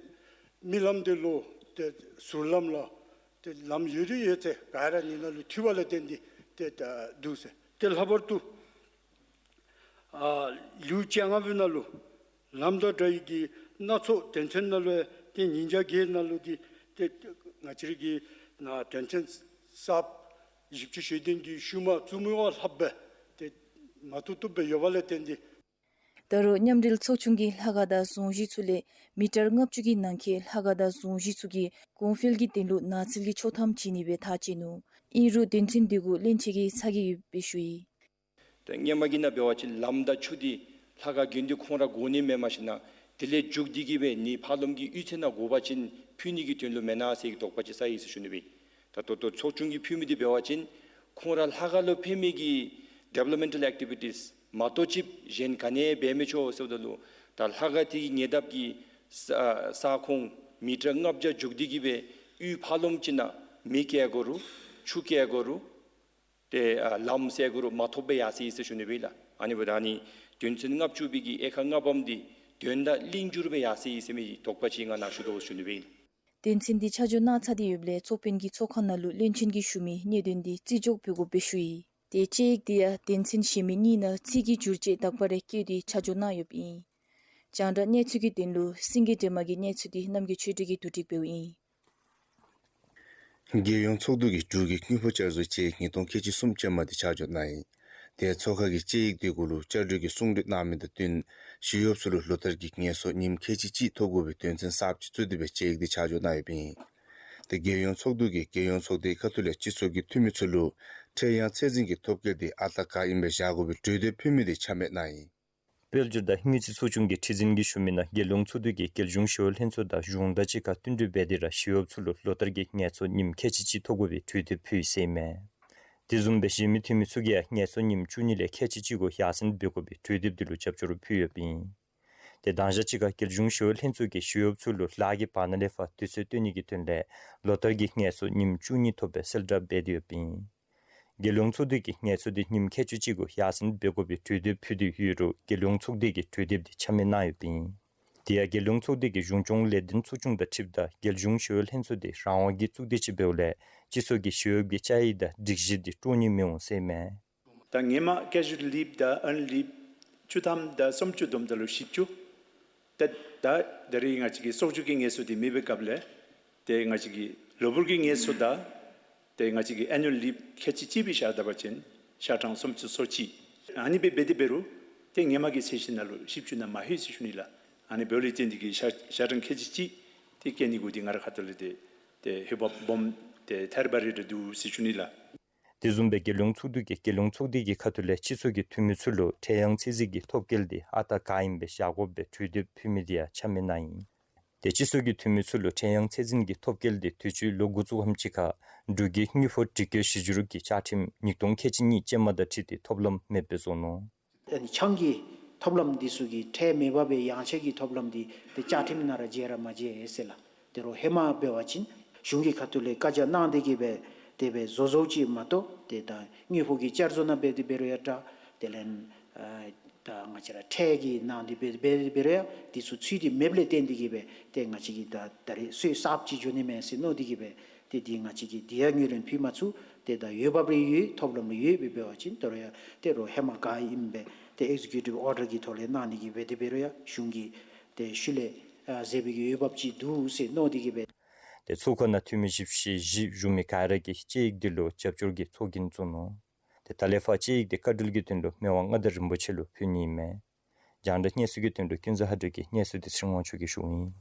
རྨི་ལམ་འདི་ལུ་ཏེ་ཟུར་ལམ་ལུ་ཏེ་ལམ་ཡོད་རིགས་ཡོད་ཚད་ག་ར་ནི་ནང་ལུ་འཐུས་པ་ལས་བརྟེན་ཏེ་ཏེ་ད་འདུག་ཟེར། ཏེ་ལྷག་པར་དུ་ཨ་ལེའུ་བཅོ་ལྔ་པའི་ནང་ལུ་ལམ་དང་འདྲ་བའི་གི་སྣ་ཚོགས་དོན་ཚན་ནང་ལུ་ཏེ་ཉིས་བརྒྱ་བརྒྱད་ནང་ལུ་ཏེ་ཏེ་ང་བཅས་རའི་གི་ན་དོན་ཚན་གསརཔ་བཞི་བཅུ་ཞེ་བདུན་གྱི་ཤུལ་མ་བཙུགས་མི་བ་ལྷག་སྦེ་ཏེ་མ་བཏུབ་བཏུབ་སྦེ་ཡོད་པ་ལས་བརྟེན་ཏེ། ད་རུང་མཉམ་འབྲེལ་ཚོགས་ཆུང་གིས་ལྷ་ཁང་དང་རྫོང་གཞི་ཚུ་ལས་མི་ཊར་ལྔ་བཅུ་གི་ནང་འཁོད་ལྷ་ཁང་དང་རྫོང་གཞི་ཚུ་གི་གོང་འཕེལ་གྱི་དོན་ལུ་ནགས་ཚལ་གྱི་ཆོག་ཐམ་བྱིན་ནི་སྦེ་ཐག་བཅད་ནུག། ཨིན་རུང་དོན་ཚན་འདི་གུ་བློན་ཆེན་གྱིས་ཚ་གྱང་ཡོདཔ་སྦེ་ཞུ་ཡི། ཏེ་སྔོན་མ་གི་ནང་འབད་བ་ཅིན་ལམ་དང་ཆུ་འདི་ལྷ་ཁང་དགོན་སྡེ་ཁོང་ར་དགོ་ནི་མེནམ་ཞིན་ན་དེ་ལས་མཇུག་སྡུད་ཀྱི་སྦེ་ནི་ཕར་ལོགས་ཀྱི་གཡུས་ཚན་ནང་དགོ་པ་ཅིན་ཕུལ་ནི་གི་དོན་ལུ་མེན་ན་ཟེར་གྱི་དོགས་པ་ཅིག་ཟ་ཡི་ཟེར་ཞུ་ནི་སྦེ། ད་ལྟོ་ལྟོ་ཚོགས་ཆུང་གིས་ཕུལ་མི་འདི་འབད་བ་ཅིན་ཁོང་ར་ལྷ་ཁང་ལུ་ཕན་མི་གི་ཌི་ཝེ་ལོབ་མེནཊལ་ཨེག་ཊི་བི་ཊིས་མ་གཏོགས་ཅིག་གཞན་ག་ནི་འབད་མི་ཆོག་ཟེརཝ་ད་ལུ་ད་ལྷ་ཁང་དེ་གི་ཉེ་འདབས་ཀྱི་ས་ས་ཁོངས་མི་ཊར་ལྔ་བརྒྱ་མཇུག་སྡུད་ཀྱི་སྦེ་གཡུས་ཕར་ལོགས་ཅིག་ནང་མེ་བཀལ་དགོ་རུང་ཆུ་བཀལ་དགོ་རུང་ཏེ་ཨ་ལམ་བསལ་དགོ་རུང་མ་ཐོབ་སྦེ་ཡར་སོ་ཡི་ཟེར་ཞུ་ནི་སྦེ་ལགས། ཨ་ནི་འབདཝ་ད་ཨ་ནི་དོན་ཚན་ལྔ་བཅུ་པའི་གི་དབྱེ་ཁག་ལྔ་པམ་འདི་དོན་དག་ལྷིང་འགྱུར་སྦེ་ཡར་སོ་ཡི་ཟེར་མི་དོགས་པ་ཅིག་ང་ནཱ་ཞུ་དོ་ཞུ་ནི་སྦེ་ལགས། དོན་ཚན་འདི་ཆ་འཇོག་གནང་ཚར་ཏེ་ཡོདཔ་ལས་ཚོགས་དཔོན་གྱིས་ཚོགས་ཁང་ནང་ལུ་བློན་ཆེན་གྱིས་ཞུ་མི་གནད་དོན་འདི་བརྩི་འཇོག་འབད་དགོཔ་སྦེ་ཞུ་ཡི། ཏེ་དཔྱད་ཡིག་འདི་ཡང་དོན་ཚན་གཞན་མི་གཉིས་ནང་ཚིག་གི་འགྱུར་བཅོས་དག་པ་རེ་བཀོད་དེ་ཆ་འཇོག་གནང་ཡོདཔ་ཨིན། རྒྱང་བསྒྲགས་གནས་ཚུལ་གྱི་དོན་ལུ་སེང་གེ་སྒྲོལ་མ་གི་གནས་ཚུལ་འདི་རྣམ་རྒྱལ་ཆོས་སྒྲོན་གྱིས་བསྡུ་སྒྲིག་འབདཝ་ཨིན། རྒྱལ་ཡོངས་ཚོགས་འདུ་གིས་འབྲུག་གི་དངུལ་ཕོགས་བསྐྱར་བཟོའི་དཔྱད་ཡིག་ཉིས་སྟོང་ཁལ་གཅིག་གསུམ་ཅན་མ་འདི་ཆ་འཇོག་གནང་ཡི། དེ་ཚོགས་ཁང་གིས་དཔྱད་ཡིག་དེ་གུ་ལུ་བཅའ་སྒྲིག་གི་གསུང་གྲོས་གནང་མི་དང་བསྟུན་ཞི་གཡོགཔ་ཚུ་ལུ་ལོ་བསྟར་གྱི་ངལ་གསོ་ཉིནམ་ཁལ་གཅིག་གཅིག་ཐོབ་དགོ་པའི་དོན་ཚན་གསརཔ་ཅིག་བཙུགས་ཏེ་སྦེ་དཔྱད་ཡིག་འདི་ཆ་འཇོག་གནང་ཡོདཔ་ཨིན། དེ་རྒྱལ་ཡོངས་ཚོགས་འདུ་གིས་རྒྱལ་ཡོངས་ཚོགས་སྡེའི་ཁ་ཐུག་ལས་སྤྱི་ཚོགས་ཀྱི་འཐུས་མི་ཚུ་ལུ་ཁྲལ་གཡང་ཚད་འཛིན་གྱི་ཐོབ་སྐལ་འདི་ཨ་རྟག་ག་ཨིནམ་སྦེ་བཞག་དགོ་པའི་གྲོས་འདེབས་ཕུལ་མི་འདི་ཆ་མེད་གནང་ཡི། དཔལ་འབྱོར་དང་དངུལ་རྩིས་ཚོགས་ཆུང་གི་ཁྲི་འཛིན་གྱིས་ཞུ་མི་ནང་རྒྱལ་ཡོངས་ཚོགས་འདུ་གིས་རྒྱལ་གཞུང་ཞི་གཡོག་ལྷན་ཚོགས་དང་གཞུང་དང་གཅིག་ཁར་བསྟུན་གྲོས་འབད་དེ་ར་ཞི་གཡོགཔ་ཚུ་ལུ་ལོ་བསྟར་གྱི་ངལ་གསོ་ཉིནམ་ཁལ་གཅིག་གཅིག་ཐོབ་དགོ་པའི་གྲོས་འདེབས་ཕུལ་ཡི་ཟེར་ཨིན་མས། དེ་བཟུམ་སྦེ་གཞན་མི་འཐུས་མི་ཚུ་གིས་ཡང་ངལ་གསོ་ཉིནམ་བཅུ་གཉིས་ལས་ཁལ་གཅིག་གཅིག་གུ་ཡར་སེང་འབད་དགོ་པའི་གྲོས་འདེབས་འདི་ལུ་རྒྱབ་སྐྱོར་ཕུལ་ཡོདཔ་ཨིན། དེ་དང་ཞག་གཅིག་ཁར་རྒྱལ་གཞུང་ཞི་གཡོག་ལྷན་ཚོགས་ཀྱིས་ཞི་གཡོགཔ་ཚུ་ལུ་ལཱ་གི་བར་ན་ལས་ཕར་དུས་ཚོད་བཏོན་ནི་གི་དོན་ལས་ལོ་བསྟར་གྱི་ངལ་གསོ་ཉིནམ་བཅུ་གཉིས་ཐོབ་པའི་གསལ་བསྒྲགས་འབད་དེ་ཡོདཔ་ཨིན། རྒྱལ་ཡོངས་ཚོགས་འདུ་གིས་ངལ་གསོ་འདི་ཉིནམ་ཁལ་གཅིག་གཅིག་གུ་ཡར་སེང་འབད་དགོ་པའི་གྲོས་འདེབས་ཕུལ་ཏེ་ཡོད་རུང་རྒྱལ་ཡོངས་ཚོགས་སྡེ་གིས་གྲོས་འདེབས་འདི་ཆ་མེད་གནང་ཡོདཔ་ཨིན། དེ་ཡང་རྒྱལ་ཡོངས་ཚོགས་སྡེ་གིས་གཞུང་སྐྱོང་ལས་དོན་ཚོགས་ཆུང་དང་འཁྲིལཝ་ད་རྒྱལ་གཞུང་ཞི་གཡོག་ལྷན་ཚོགས་འདི་རང་དབང་གི་གཙུག་སྡེ་ཅིག་འབདཝ་ལས་སྤྱི་ཚོགས་ཀྱི་ཞི་གཡོགཔ་གི་བཅའ་ཡིག་དང་སྒྲིག་གཞི་འདི་དཀྲོག་ནི་མི་འོང་ཟེར་ཨིན་མས། ད་ཧེ་མ་ཀེ་ཞུ་ལི་ཝི་དང་ཨརནཌ་ལི་ཝི་བཅུ་ཐམ་དང་སུམ་ཅུ་བསྡོམ་ད་ལུ་བཞི་བཅུ། ད་ད་ད་རེས་ང་བཅས་ཀྱི་གསོག་འཇོག་གི་ངལ་གསོ་འདི་མེད་པའི་སྐབས་ལས་ཏེ་ང་བཅས་ཀྱི་ལོ་བསྟར་གྱི་ངལ་གསོ་དང་ཏེ་ང་བཅས་ཀྱི་ཨེ་ནུ་ཨལ་ལི་ཝི་ཁལ་གཅིག་གཅིག་སྦེ་བཞག་ད་པ་ཅིན་ཤ་གྲངས་སུམ་ཅུ་སོ་གཅིག། ཨ་ནི་སྦེ་འབད་དེ་འབད་རུང་ཏེ་ཧེ་མ་གི་ཚད་གཞི་ནང་ལུ་བཞི་བཅུ་ནང་མ་ལྷོད་ཟེར་ཞུ་ནི་ལགས། ཨ་ནི་འབདཝ་ལས་བརྟེན་ཏེ་གིས་ཤ་ཤ་གྲངས་ཁལ་གཅིག་གཅིག་ཏེ་བཀལ་ནི་གུ་འདི་ང་རའི་ཁ་ཐུག་ལས་ཏེ་ཏེ་འོས་འབབ་སྦོམ་ཏེ་ཐད་རི་བ་རི་ར་འདུག་ཟེར་ཞུ་ནི་ལགས། དེ་བཟུམ་སྦེ་རྒྱལ་ཡོངས་ཚོགས་འདུ་གིས་རྒྱལ་ཡོངས་ཚོགས་སྡེ་གི་ཁ་ཐུག་ལས་སྤྱི་ཚོགས་ཀྱི་འཐུས་མི་ཚུ་ལུ་ཁྲལ་གཡང་ཚད་འཛིན་གྱི་ཐོབ་སྐལ་འདི་ཨ་རྟག་ག་ཨིནམ་སྦེ་བཞག་དགོཔ་སྦེ་གྲོས་འདེབས་ཕུལ་མི་འདི་ཡང་ཆ་མེད་གནང་ཡི། ཏེ་སྤྱི་ཚོགས་ཀྱི་འཐུས་མི་ཚུ་ལུ་ཁྲལ་གཡང་ཚད་འཛིན་གྱི་ཐོབ་སྐལ་འདི་དུས་ཅི་ལོ་འགོ་བཙུགས་པམ་ཅིག་ཁར་འབྲུག་གི་དངུལ་ཕོགས་སྒྲིག་བཀོད་གཞི་བསྒྱུར་གྱི་བཅའ་ཁྲིམས་ཉིས་སྟོང་ཁལ་གཅིག་གཉིས་ཅན་མ་དང་འཁྲིལ་ཏེ་ཐོབ་ལམ་མེདཔ་སྦེ་བཟོ་ནུག། ཨ་ནི་ཆང་གི་ཐོབ་ལམ་འདི་ཚུ་གི་ཁྲལ་མེད་པར་སྦེ་ཡངས་ཆག་གི་ཐོབ་ལམ་འདི་ཏེ་བཅའ་ཁྲིམས་ནང་ར་བཅད་ར་མ་བཅད་ཟེར་ལགས། དེ་རུང་ཧེ་མ་འབད་བ་ཅིན་གཞུང་གི་ཁ་ཐུག་ལས་བཀའ་རྒྱ་གནང་སྟེ་གིས་སྦེ་དེ་སྦེ་བཟོ་བཟོཝ་ཅིག་མ་གཏོགས་ཏེ་ད་དངུལ་ཕོགས་ཀྱི་བསྐྱར་བཟོ་ནང་འབད་དེ་འབད་རུང་ཡང་འདྲ། དེ་ལས་ཨ་ད་ང་བཅས་ར་ཁྲལ་གྱི་ནང་འདི་འབད་འབད་འབད་རུང་ཡང་འདི་ཚུ་ཚུད་དེ་མེདཔ་ལས་བརྟེན་ཏེ་གིས་སྦེ་ཏེ་ང་བཅས་ཀྱིས་ད་ད་རེས་སྲོལ་གསརཔ་ཅིག་འགྱོ་ནི་མས་ཟེར་མནོ་སྟེ་གིས་སྦེ་ཏེ་འདི་ང་བཅས་ཀྱིས་འདི་ཡང་ངོས་ལེན་ཕུལ་མ་ཚུགས། ཏེ་ད་འོས་འབབ་རེ་ཡོད་ཐོབ་ལམ་རེ་ཡོད་སྦེ་འབད་བ་ཅིན་དོ་རུང་ཡང་དེ་རུང་ཧེ་མ་ག་ཨིནམ་སྦེ་ཏེ་ཨེག་ཛི་ཀིའུ་ཊིབ་ཨོར་ཌར་གྱི་ཐོག་ལས་གནང་ནི་གི་འབད་དེ་འབད་རུང་ཡང་གཞུང་གིས་ཏེ་ཤུལ་ལས་ཨ་བཟོ་བའི་གི་འོས་འབབ་ཅིག་འདུག་ཟེར་མནོ་སྟེ་གིས་སྦེ། ཏེ་ཚོགས་ཁང་ནང་འཐུས་མི་བཞི་བཅུ་ཞེ་བཞི་བཞུགས་མི་ག་ར་གིས་དཔྱད་ཡིག་འདི་ལུ་རྒྱབ་སྐྱོར་གྱི་ཚོགས་རྒྱན་བཙུགས་ནུག། ཏེ་ད་ལས་ཕར་དཔྱད་ཡིག་འདི་བཀའ་འཁྲོལ་གྱི་དོན་ལུ་མི་དབང་མངའ་བདག་རིན་པོ་ཆེ་ལུ་ཕུལ་ནི་ཨིན་མས། རྒྱང་བསྒྲགས་གནས་ཚུལ་གྱི་དོན་ལུ་ཀུན་བཟང་ལྷ་སྒྲོན་གྱི་གནས་ཚུལ་འདི་ཚེ་རིང་དབང་ཕྱུག་གིས་ཞུཝ་ཨིན།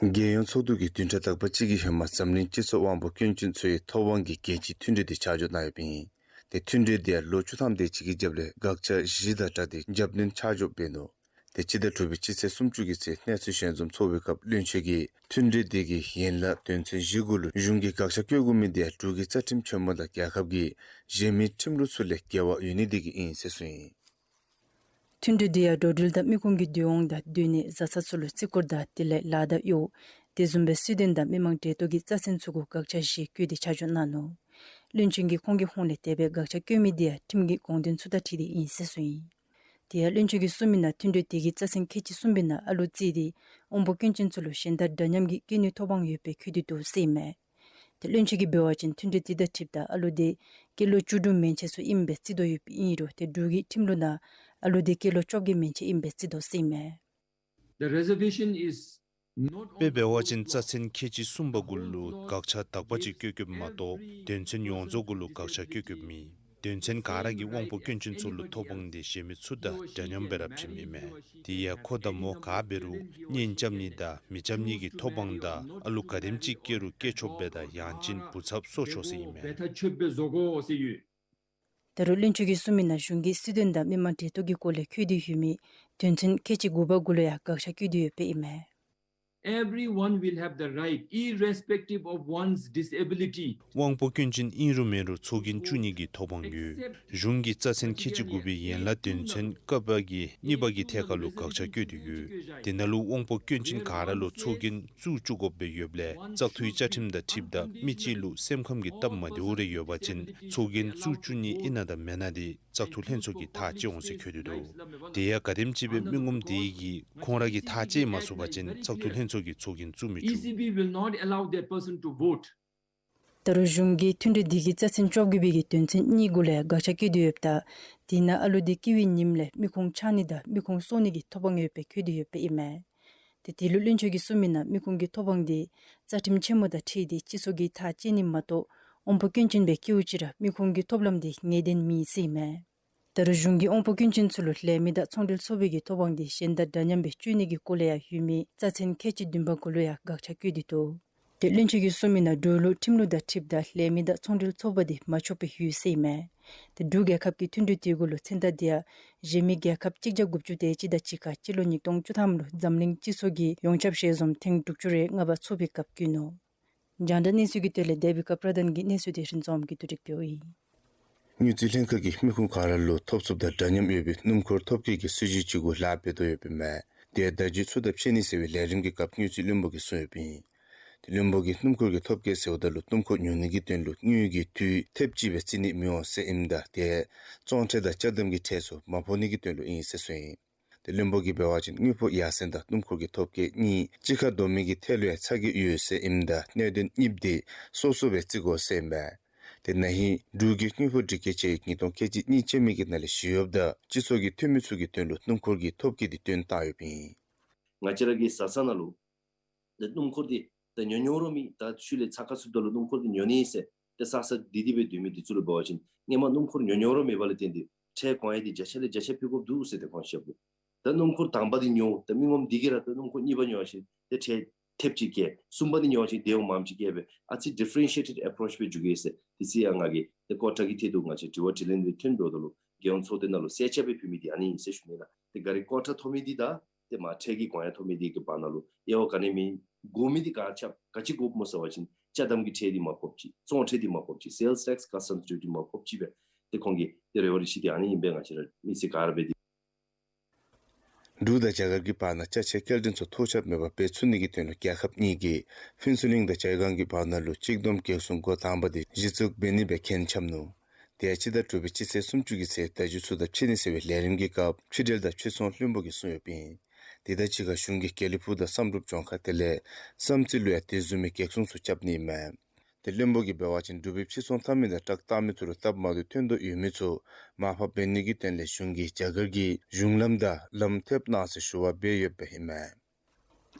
རྒྱལ་ཡོངས་ཚོགས་འདུ་གིས་བདུན་ཕྲག་དག་པ་ཅིག་གི་ཧེ་མ་འཛམ་གླིང་སྤྱི་ཚོགས་དབང་པོ་སྐྱོན་ཅན་ཚུ་གི་ཐོབ་དབང་གི་འགན་བཅོལ་མཐུན་གྲོས་འདི་ཆ་འཇོག་གནང་ཡོདཔ་ཨིན། ཏེ་མཐུན་གྲོས་འདི་ཡང་ལོ་བཅུ་ཐམ་དེ་ཅིག་གི་རྒྱབ་ལས་དགག་བྱ་བཞི་དང་སྦྲགས་ཏེ་རྒྱབ་སྣོན་ཆ་འཇོག་འབད་ནུག། ཏེ་སྤྱི་ཟླ་དྲུག་པའི་སྤྱི་ཚེས་སུམ་ཅུ་གི་ཚེ་གནས་ཚུལ་ཞལ་འཛོམས་ཚོགས་པའི་སྐབས་བློན་ཆེན་གྱིས་མཐུན་གྲོས་འདི་གི་ཡན་ལག་དོན་ཚན་བཞི་གུ་ལུ་གཞུང་གིས་དགག་བྱ་བཀོད་དགོ་མི་འདི་ཡང་འབྲུག་གི་རྩ་ཁྲིམས་ཆེན་མོ་དང་རྒྱལ་ཁབ་ཀྱི་གཞན་མི་ཁྲིམས་ལུགས་ཚུ་ལས་འགལ་བ་ཡོད་ནི་འདི་གིས་ཨིན་ཟེར་གསུངས་ཡི། མཐུན་གྲོས་འདི་ཡང་འགྲོ་འགྲུལ་དང་མི་ཁུངས་ཀྱི་འདུས་འོང་དང་སྡོད་གནས་བཟའ་ཚང་ཚུ་ལུ་བརྩི་བཀུར་དང་དེ་ལས་ལཱ་དང་གཡོག་དེ་བཟུམ་སྦེ་སྲིད་དོན་དང་མི་མང་འབྲེལ་གཏོགས་ཀྱི་རྩ་ཚན་ཚུ་གུ་དགག་བྱ་བཞི་བཀོད་དེ་ཆ་འཇོག་གནང་ནུག། བློན་ཆེན་གྱིས་ཁོང་གི་ཧོངས་ལས་དེ་སྦེ་དགག་བྱ་བཀོད་མི་འདི་ཡང་ཁྲིམས་ཀྱི་དགོངས་དོན་ཚུ་དང་འཁྲིལ་ཏེ་ཨིན་ཟེར་གསུངས་ཡི། དེ་ཡང་བློན་ཆེན་གྱིས་གསུངས་མི་ནང་མཐུན་གྲོས་དེ་གིས་རྩ་ཚན་ཁལ་གཅིག་གསུམ་པའི་ནང་ཨ་ལུ་བརྩིས་ཏེ་དབང་པོ་སྐྱོན་ཅན་ཚུ་ལུ་གཞན་དང་འདྲ་མཉམ་གྱི་སྐྱེ་ནུས་ཐོབ་དབང་ཡོད་པའི་ཁུལ་དེ་འདུག་ཟེར་ཨིན་མས། དེ་བློན་ཆེན་གྱིས་འབད་བ་ཅིན་མཐུན་གྲོས་དེ་དང་འཁྲིལཝ་ད་ཨ་ལུ་དེ་སྐྱེས་ལོ་བཅུ་དྲུག་མན་ཆད་ཚུ་ཨིནམ་སྦེ་བརྩི་དོ་ཡོདཔ་ཨིན་རུང་དེ་འབྲུག་གི་ཁྲིམས་ལུགས་ནང་ཨ་ལུ་དེ་སྐྱེས་ལོ་བཅོ་བརྒྱད་མན་ཆད་ཨིནམ་སྦེ་བརྩི་དོ་ཟེར་ཨིན་མས། The reservation is not དཔེ་འབད་བ་ཅིན་རྩ་ཚན་ཁལ་གཅིག་གསུམ་པ་གུ་ལུ་དགག་ཆ་དག་པ་ཅིག་བཀོད་བཀོདཔ་མ་གཏོགས་དོན་ཚན་ཡོངས་རྫོགས་གུ་ལུ་དགག་ཆ་བཀོད་བཀོདཔ་མེད། དོན་ཚན་ག་ར་གིས་དབང་པོ་སྐྱོན་ཅན་ཚུ་ལུ་ཐོབ་དབང་དེ་གཞན་མི་ཚུ་དང་འདྲ་མཉམ་སྦེ་ར་བྱིནམ་ཨིན་མས། དེ་ཡང་ཁོ་དང་མོ་ག་འབད་རུང་གཉེན་རྐྱབ་ནི་དང་མི་རྐྱབ་ནི་གི་ཐོབ་དབང་དང་ཨ་ལུ་ག་དེམ་ཅིག་སྐྱེ་རུང་སྐྱེ་ཆོགཔ་སྦེ་དང་ཡང་ཅིན་བུ་ཚབ་གསོ་ཆོག་ཟེར་ཨིན་མས། ད་རུང་བློན་ཆེན་གྱིས་གསུངས་མི་ནང་གཞུང་གིས་སྲིད་དོན་དང་མི་མང་འབྲེལ་གཏོགས་ཀྱི་སྐོར་ལས་འཁོད་དེ་ཡོད་མི་དོན་ཚན་ཁལ་གཅིག་དགུ་པ་གུ་ལུ་ཡང་དགག་ཆ་བཀོད་དེ་ཡོདཔ་ཨིན་མས། Everyone will have the right, irrespective of one's disability. དབང་པོ་སྐྱོན་ཅན་ཨིན་རུང་མེན་རུང་ཚོགས་རྒྱན་བཙུགས་ནི་གི་ཐོབ་དབང་ཡོད། གཞུང་གིས་རྩ་ཚན་ཁལ་གཅིག་དགུ་པའི་ཡན་ལག་དོན་ཚན་ཀ་པ་གི་གཉིས་པ་གི་ཐད་ཁར་ལུ་དགག་ཆ་བཀོད་དེ་ཡོད། དེ་ནང་ལུ་དབང་པོ་སྐྱོན་ཅན་ག་ར་ལུ་ཚོགས་རྒྱན་བཙུགས་བཅུག་དགོཔ་སྦེ་ཡོདཔ་ལས་བཙག་འཐུའི་བཅའ་ཁྲིམས་དང་འཁྲིལཝ་ད་མི་གཅིག་ལུ་སེམས་ཁམས་ཀྱི་སྟབས་མ་བདེཝ་རེ་ཡོད་པ་ཅིན་ཚོགས་རྒྱན་བཙུགས་བཅུག་ནི་ཨིན་ན་དང་མེན་ན་དེ་བཙག་འཐུ་ལྷན་ཚོགས་ཀྱིས་ཐག་བཅད་འོང་ཟེར་འཁོད་དེ་འདུག། དེ་ཡང་ག་དེམ་ཅིག་སྦེ་མི་ངོམ་དེ་གིས་ཁོང་ར་གིས་ཐག་བཅད་མ་ཚུགས་པ་ཅིན་བཙག་འཐུ་ལྷན་ཚོགས་ཀྱིས་ཚོགས་རྒྱན་བཙུགས་མི་བཅུག། E C B will not allow that person to vote. ད་རུང་གཞུང་གིས་མཐུན་གྲོས་དེ་གི་རྩ་ཚན་བཅོ་བརྒྱད་པའི་གི་དོན་ཚན་གཉིས་གུ་ལུ་ཡང་དགག་ཆ་བཀོད་དེ་ཡོདཔ་ད་དེ་ནང་ཨ་ལུ་དེ་སྐྱེས་པའི་ཉིནམ་ལས་མི་ཁུངས་ཆག་ནི་དང་མི་ཁུངས་གསོ་ནི་གི་ཐོབ་དབང་ཡོད་པའི་འཁོད་དེ་ཡོདཔ་ཨིན་མས། དེ་དེ་ལུ་བློན་ཆེན་གྱིས་གསུངས་མི་ནང་མི་ཁུངས་ཀྱི་ཐོབ་དབང་དེ་རྩ་ཁྲིམས་ཆེན་མོ་དང་འཁྲིལ་ཏེ་སྤྱི་ཚོགས་ཀྱིས་ཐག་བཅད་ནི་མ་གཏོགས་དབང་པོ་སྐྱོན་ཅན་སྦེ་སྐྱེཝ་ཅིག་ར་མི་ཁུངས་ཀྱི་ཐོབ་ལམ་དེ་ངེས་གཏན་མེད་ཟེར་ཨིན་མས། ད་རུང་གཞུང་གིས་དབང་པོ་སྐྱོན་ཅན་ཚུ་ལུ་ལས་མི་དང་ཚོང་འབྲེལ་ཚོགས་པའི་གི་ཐོབ་དབང་དེ་གཞན་དང་འདྲ་མཉམ་སྦེ་སྤྱོད་ནི་གི་སྐོར་ལས་ཡང་ཡོད་མི་རྩ་ཚན་ཁལ་གཅིག་བདུན་པ་གུ་ལུ་ཡང་དགག་ཆ་བཀོད་དེ་འདུག། དེ་བློན་ཆེན་གྱིས་གསུངས་མི་ནང་འབྲུག་ལུ་ཁྲིམས་ལུགས་དང་འཁྲིལཝ་ད་ལས་མི་དང་ཚོང་འབྲེལ་ཚོགས་པ་དེ་མ་ཆོགཔ་སྦེ་ཡོད་ཟེར་ཨིན་མས། དེ་འབྲུག་རྒྱལ་ཁབ་ཀྱི་མཐུན་གྲོས་དེ་གུ་ལུ་མཚན་རྟགས་དེ་ཡང་གཞན་མི་རྒྱལ་ཁབ་གཅིག་བརྒྱ་དགུ་བཅུ་དེ་ཅིག་དང་གཅིག་ཁར་སྤྱི་ལོ་ཉིས་སྟོང་བཅུ་ཐམ་ལུ་འཛམ་གླིང་སྤྱི་ཚོགས་ཀྱི་ཡོངས་ཁྱབ་ཞལ་འཛོམས་ཐེངས་དྲུག་ཅུ་རེ་ལྔ་པ་ཚོགས་པའི་སྐབས་བཀོད་ནུག། རྒྱང་བསྒྲགས་གནས་ཚུལ་གྱི་དོན་ལས་དེ་བི་ཀ་པྲ་དཱན་གྱི་གནས་ཚུལ་དེ་རིན་འཛོམས་ཀྱིས་བསྡུ་སྒྲིག་འབདཝ་ཨིན། དངུལ་རྩིས་ལྷན་ཁག་གིས་མི་ཁུངས་ག་ར་ལུ་ཐོབ་ཚུགསཔ་དང་འདྲ་མཉམ་ཡོད་པའི་སྣུམ་འཁོར་ཐོབ་སྐྱེད་ཀྱི་སྲིད་བྱུས་ཅིག་གུ་ལཱ་འབད་དོ་ཡོདཔ་ཨིན་མས། དེ་བརྡ་བརྒྱུད་ཚུ་དང་ཕྱད་ནི་ཟེར་བའི་ལས་རིམ་གྱི་སྐབས་དངུལ་རྩིས་བློན་པོ་གིས་གསུངས་ཡོདཔ་ཨིན། དེ་བློན་པོ་གིས་སྣུམ་འཁོར་གྱི་ཐོབ་སྐྱེད་ཟེརཝ་ད་ལུ་སྣུམ་འཁོར་ཉོ་ནི་གི་དོན་ལུ་དངུལ་གྱི་འཐུས་ཐེབས་ཅིག་སྦེ་བརྩི་ནི་མི་འོང་ཟེར་ཨིནམ་ད་དེ་བཙོང་ཁྲལ་དང་ཅ་དམ་གྱི་ཁྲལ་ཚུ་མ་ཕོག་ནི་གི་དོན་ལུ་ཨིན་ཟེར་གསུངས་ཡི། དེ་བློན་པོ་གིས་འབད་བ་ཅིན་དངུལ་ཕོགས་ཡར་སེང་དང་སྣུམ་འཁོར་གྱི་ཐོབ་སྐྱེད་གཉིས་གཅིག་ཁར་བསྡོམས་མི་གི་ཐད་ལུ་ཡང་ཚ་གྱང་ཡོད་ཟེར་ཨིནམ་ད་གནད་དོན་གཉིསཔོ་དེ་སོ་སོ་སྦེ་བརྩི་དགོ་ཟེར་ཨིན་པས། དེ་ན་ཧིང་འབྲུག་གི་དངུལ་ཕོགས་སྒྲིག་བཀོད་ཅིག་ཉིས་སྟོང་ཁལ་གཅིག་གཉིས་ཅན་མའི་གི་ནང་ལས་ཞུ་ཡོདཔ་ད་སྤྱི་ཚོགས་ཀྱི་འཐུས་མི་ཚུ་གི་དོན་ལུ་སྣུམ་འཁོར་གྱི་ཐོབ་སྐྱེད་དེ་བཏོན་བཏང་ཡོདཔ་ཨིན། ང་བཅས་ར་གི་བཟའ་ཚང་ནང་ལུ་ད་སྣུམ་འཁོར་འདི་ད་ཉོ་ཉོ་རུང་མེད། ད་ཤུལ་ལས་ཚ་ཁ་ཚུདཔ་ད་ལུ་སྣུམ་འཁོར་འདི་ཉོ་ནི་ཟེར་ཏེ་ས་ས་འདི་འདི་སྦེ་སྡོད་མི་འདི་ཚུ་ལུ་འབད་བ་ཅིན་སྔོན་མ་སྣུམ་འཁོར་ཉོ་ཉོ་རུང་མེདཔ་ལས་བརྟེན་ཏེ་ཁྲལ་གོང་ཡང་འདི་བརྒྱ་ཆ་ལས་བརྒྱ་ཆ་ཕུལ་དགོཔ་འདུག་ཟེར་ཏེ་ཁོང་བཤདཔ་འདུག། ད་སྣུམ་འཁོར་དང་པ་འདི་ཉོ་ད་མི་ངོམ་འདི་གིས་ར་ད་སྣུམ་འཁོར་གཉིས་པ་ཉོ་བ་ཅིན་ཏེ་ཁྲལ་ཐེབས་ཅིག་བཀལ། གསུམ་པ་འདི་ཉོ་བ་ཅིན་དེ་འོང་མངམ་ཅིག་བཀལ་སྦེ་ཨ་ཙི་differentiated approach སྦེ་འགྱོ་གེ་ཟེར་དེ་ཅིག་ཡང་ང་གིས་ཏེ་ཀོ་ཊ་གི་ཐད་དུ་ང་བཅས་དྲི་བ་དྲིས་ལན་འདི་ཐོན་འགྱོཝ་ད་ལུ་རྒྱལ་ཡོངས་ཚོགས་སྡེ་ནང་ལུ་གསལ་ཆ་སྦེ་ཕུལ་མི་འདི་ཨ་ནི་ཨིན་ཟེར་ཞུ་ནི་ལགས། ཏེ་ག་ར་ཀོ་ཊ་ཐོབ་མི་འདི་དང་ཏེ་མ་ཁྲལ་གྱི་གོང་ཡང་ཐོབ་མི་འདི་གི་བར་ན་ལུ་དབྱེ་བ་ག་ནི་མེད། དགོ་མི་འདི་ག་ཅི་ག་ཅི་དགོཔ་སྨོ་ཟེར་བ་ཅིན་ཅ་དམ་གྱི་ཁྲལ་འདི་མ་ཕོགཔ་ཅིག། བཙོང་ཁྲལ་འདི་མ་ཕོགཔ་ཅིག། sales tax customs duty མ་ཕོགཔ་ཅིག་སྦེ་ཏེ་ཁོང་གིས་ཏེ་རེ་བ་རེ་ཆེ་འདི་ཨ་ནི་ཨིན་པས། ང་བཅས་ར་མི་སེར་ག་ར་འབད་དེ། འབྲུག་དང་རྒྱ་གར་གྱི་བར་ན་ཅ་ཆས་སྐྱེལ་འདྲེན་ཚུ་ཐོགས་ཆགས་མེད་པར་འབད་ཚུགས་ནི་གི་དོན་ལུ་རྒྱལ་ཁབ་གཉིས་ཀྱིས་ཕུན་ཚོགས་གླིང་དང་ཇའི་སྒང་གི་བར་ན་ལུ་གཅིག་བསྡོམས་གེགས་སྲུང་སྒོ་དང་པ་འདི་གཞི་བཙུགས་འབད་ནི་སྦེ་འགན་འཁྱམས་ནུག། དེ་ཡང་སྤྱི་ཟླ་དྲུག་པའི་སྤྱི་ཚེས་སུམ་ཅུ་གི་ཚེ་བརྡ་བརྒྱུད་ཚུ་དང་ཕྱད་ནི་ཟེར་བའི་ལས་རིམ་གྱི་སྐབས་ཕྱི་འབྲེལ་དང་ཕྱིར་ཚོང་བློན་པོ་གིས་གསུངས་ཡོདཔ་ཨིན། དེ་དང་གཅིག་ཁར་གཞུང་གིས་དགེ་ལེགས་ཕུག་དང་བསམ་གྲུབ་ལྗོངས་མཁར་དེ་ལས་བསམ་རྩེ་ལུ་ཡང་དེ་བཟུམ་མའི་གེགས་སྲུང་ཚུ་རྐྱབ་ནི་ཨིན་མས། ཏེ་བློན་པོ་གིས་འབད་བ་ཅིན་འབྲུག་པའི་ཕྱིར་ཚོང་འཐབ་མི་དང་ཊཱག་བཏང་མི་ཚུ་ལུ་སྟབས་མ་བདེཝ་ཐོན་དོ་ཡོད་མི་ཚུ་མར་ཕབ་འབད་ནི་གི་དོན་ལས་གཞུང་གིས་རྒྱ་གར་གྱི་གཞུང་ལམ་དང་ལམ་ཐེབས་གནང་ཟེར་ཞུ་བ་འབད་ཡོདཔ་ཨིན་མས།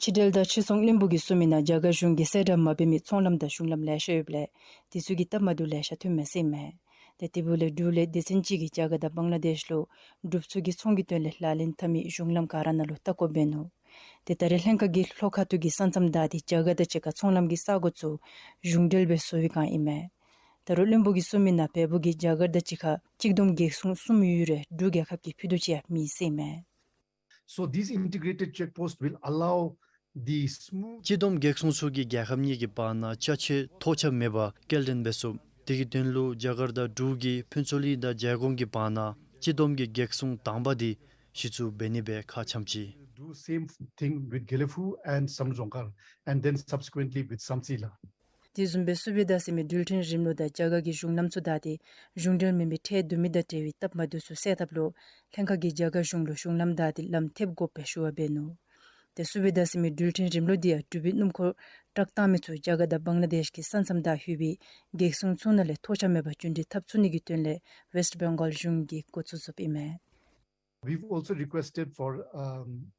ཕྱི་འབྲེལ་དང་ཕྱིར་ཚོང་བློན་པོ་གིས་གསུངས་མི་ནང་རྒྱ་གར་གཞུང་གིས་གསལ་བསྒྲགས་མ་འབད་མི་ཚོང་ལམ་དང་གཞུང་ལམ་ལེ་ཤ་ཡོདཔ་ལས་དེ་ཚུ་གིས་སྟབས་མ་བདེཝ་ལེ་ཤ་ཐོན་མས་ཟེར་ཨིན་མས། ཏེ་དེ་འབདཝ་ལས་འབྲུག་ལས་སྡེ་ཚན་ཅིག་གིས་རྒྱ་གར་དང་བང་ལ་དེཤ་ལུ་འབྲུགཔ་ཚུ་གི་ཚོང་གི་དོན་ལས་ལག་ལེན་འཐབ་མི་གཞུང་ལམ་ག་ར་ནང་ལུ་ལྟ་སྐོར་འབད་ནུག། ཏེ་ད་རེས་ལྷན་ཁག་གིས་ལྷོ་ཁ་ཐུག་གི་ས་མཚམས་བདའ་སྟེ་རྒྱ་གར་དང་གཅིག་ཁར་ཚོང་ལམ་གྱི་ས་གོ་ཚུ་གཞུང་འབྲེལ་སྦེ་བཟོ་བའི་བསྒང་ཨིན་མས། ད་རུང་བློན་པོ་གིས་གསུངས་མི་ནང་བལ་པོ་གིས་རྒྱ་གར་དང་གཅིག་ཁར་གཅིག་བསྡོམས་གེགས་སྲུང་གསུངམ་ཡོད་རུང་འབྲུག་རྒྱལ་ཁབ་ཀྱིས་ཕུལ་དོ་ཅིག་ཡང་མེད་ཟེར་ཨིན་མས། So these integrated check posts will allow the smooth གཅིག་བསྡོམས་གེགས་སྲུང་ཚུ་གིས་རྒྱལ་ཁབ་གཉིས་ཀྱི་བར་ན་ཅ་ཆས་ཐོགས་ཆགས་མེད་པར་སྐྱེལ་འདྲེན་འབད་ཚུགས། དེ་གི་དོན་ལུ་རྒྱ་གར་དང་འབྲུག་གིས་ཕུན་ཚོགས་གླིང་དང་ཇའི་སྒང་གི་བར་ན་གཅིག་བསྡོམས་ཀྱི་གེགས་སྲུང་དང་པ་འདི་གཞི་བཙུགས་འབད་ནི་སྦེ་ཁ་འཆམ་ཅི། Do same thing with Gelephu and Samdrup Jongkhar, and then subsequently with Samtse La. དེ་བཟུམ་སྦེ་སུ་བི་དྷ་ཟེར་མི་འགྲུལ་འཕྲིན་རིམ་ལུགས་དང་རྒྱ་གར་གྱི་གཞུང་ལམ་ཚུ་བདའ་སྟེ་གཞུང་འབྲེལ་མེན་པའི་ཁྲལ་བསྡུ་མི་དང་འབྲེལ་བའི་སྟབས་མ་བདེཝ་ཚུ་སེལ་ཐབས་ལུ་ལྷན་ཁག་གིས་རྒྱ་གར་གཞུང་ལུ་གཞུང་ལམ་བདའ་སྟེ་ལམ་ཐེབས་དགོཔ་སྦེ་ཞུ་བ་འབད་ནུག། ཏེ་སུ་བི་དྷ་ཟེར་མི་འགྲུལ་འཕྲིན་རིམ་ལུགས་འདི་ཡང་འབྲུག་པའི་སྣུམ་འཁོར་ཊཱག་བཏང་མི་ཚུ་རྒྱ་གར་དང་བང་ལ་དེཤ་གི་ས་མཚམས་བདའ་ལྷོད་པའི་གེགས་སྲུང་ཚོགས་ནང་ལས་ཐོ་ཆ་མེད་པར་རྒྱུན་འགྲུལ་འཐབ་ཚུགས་ནི་གི་དོན་ལས་ཝེསཊ་བེང་གཱལ་གཞུང་གིས་འགོ་བཙུགས་བཙུགསཔ་ཨིན་མས། We've also requested for, um,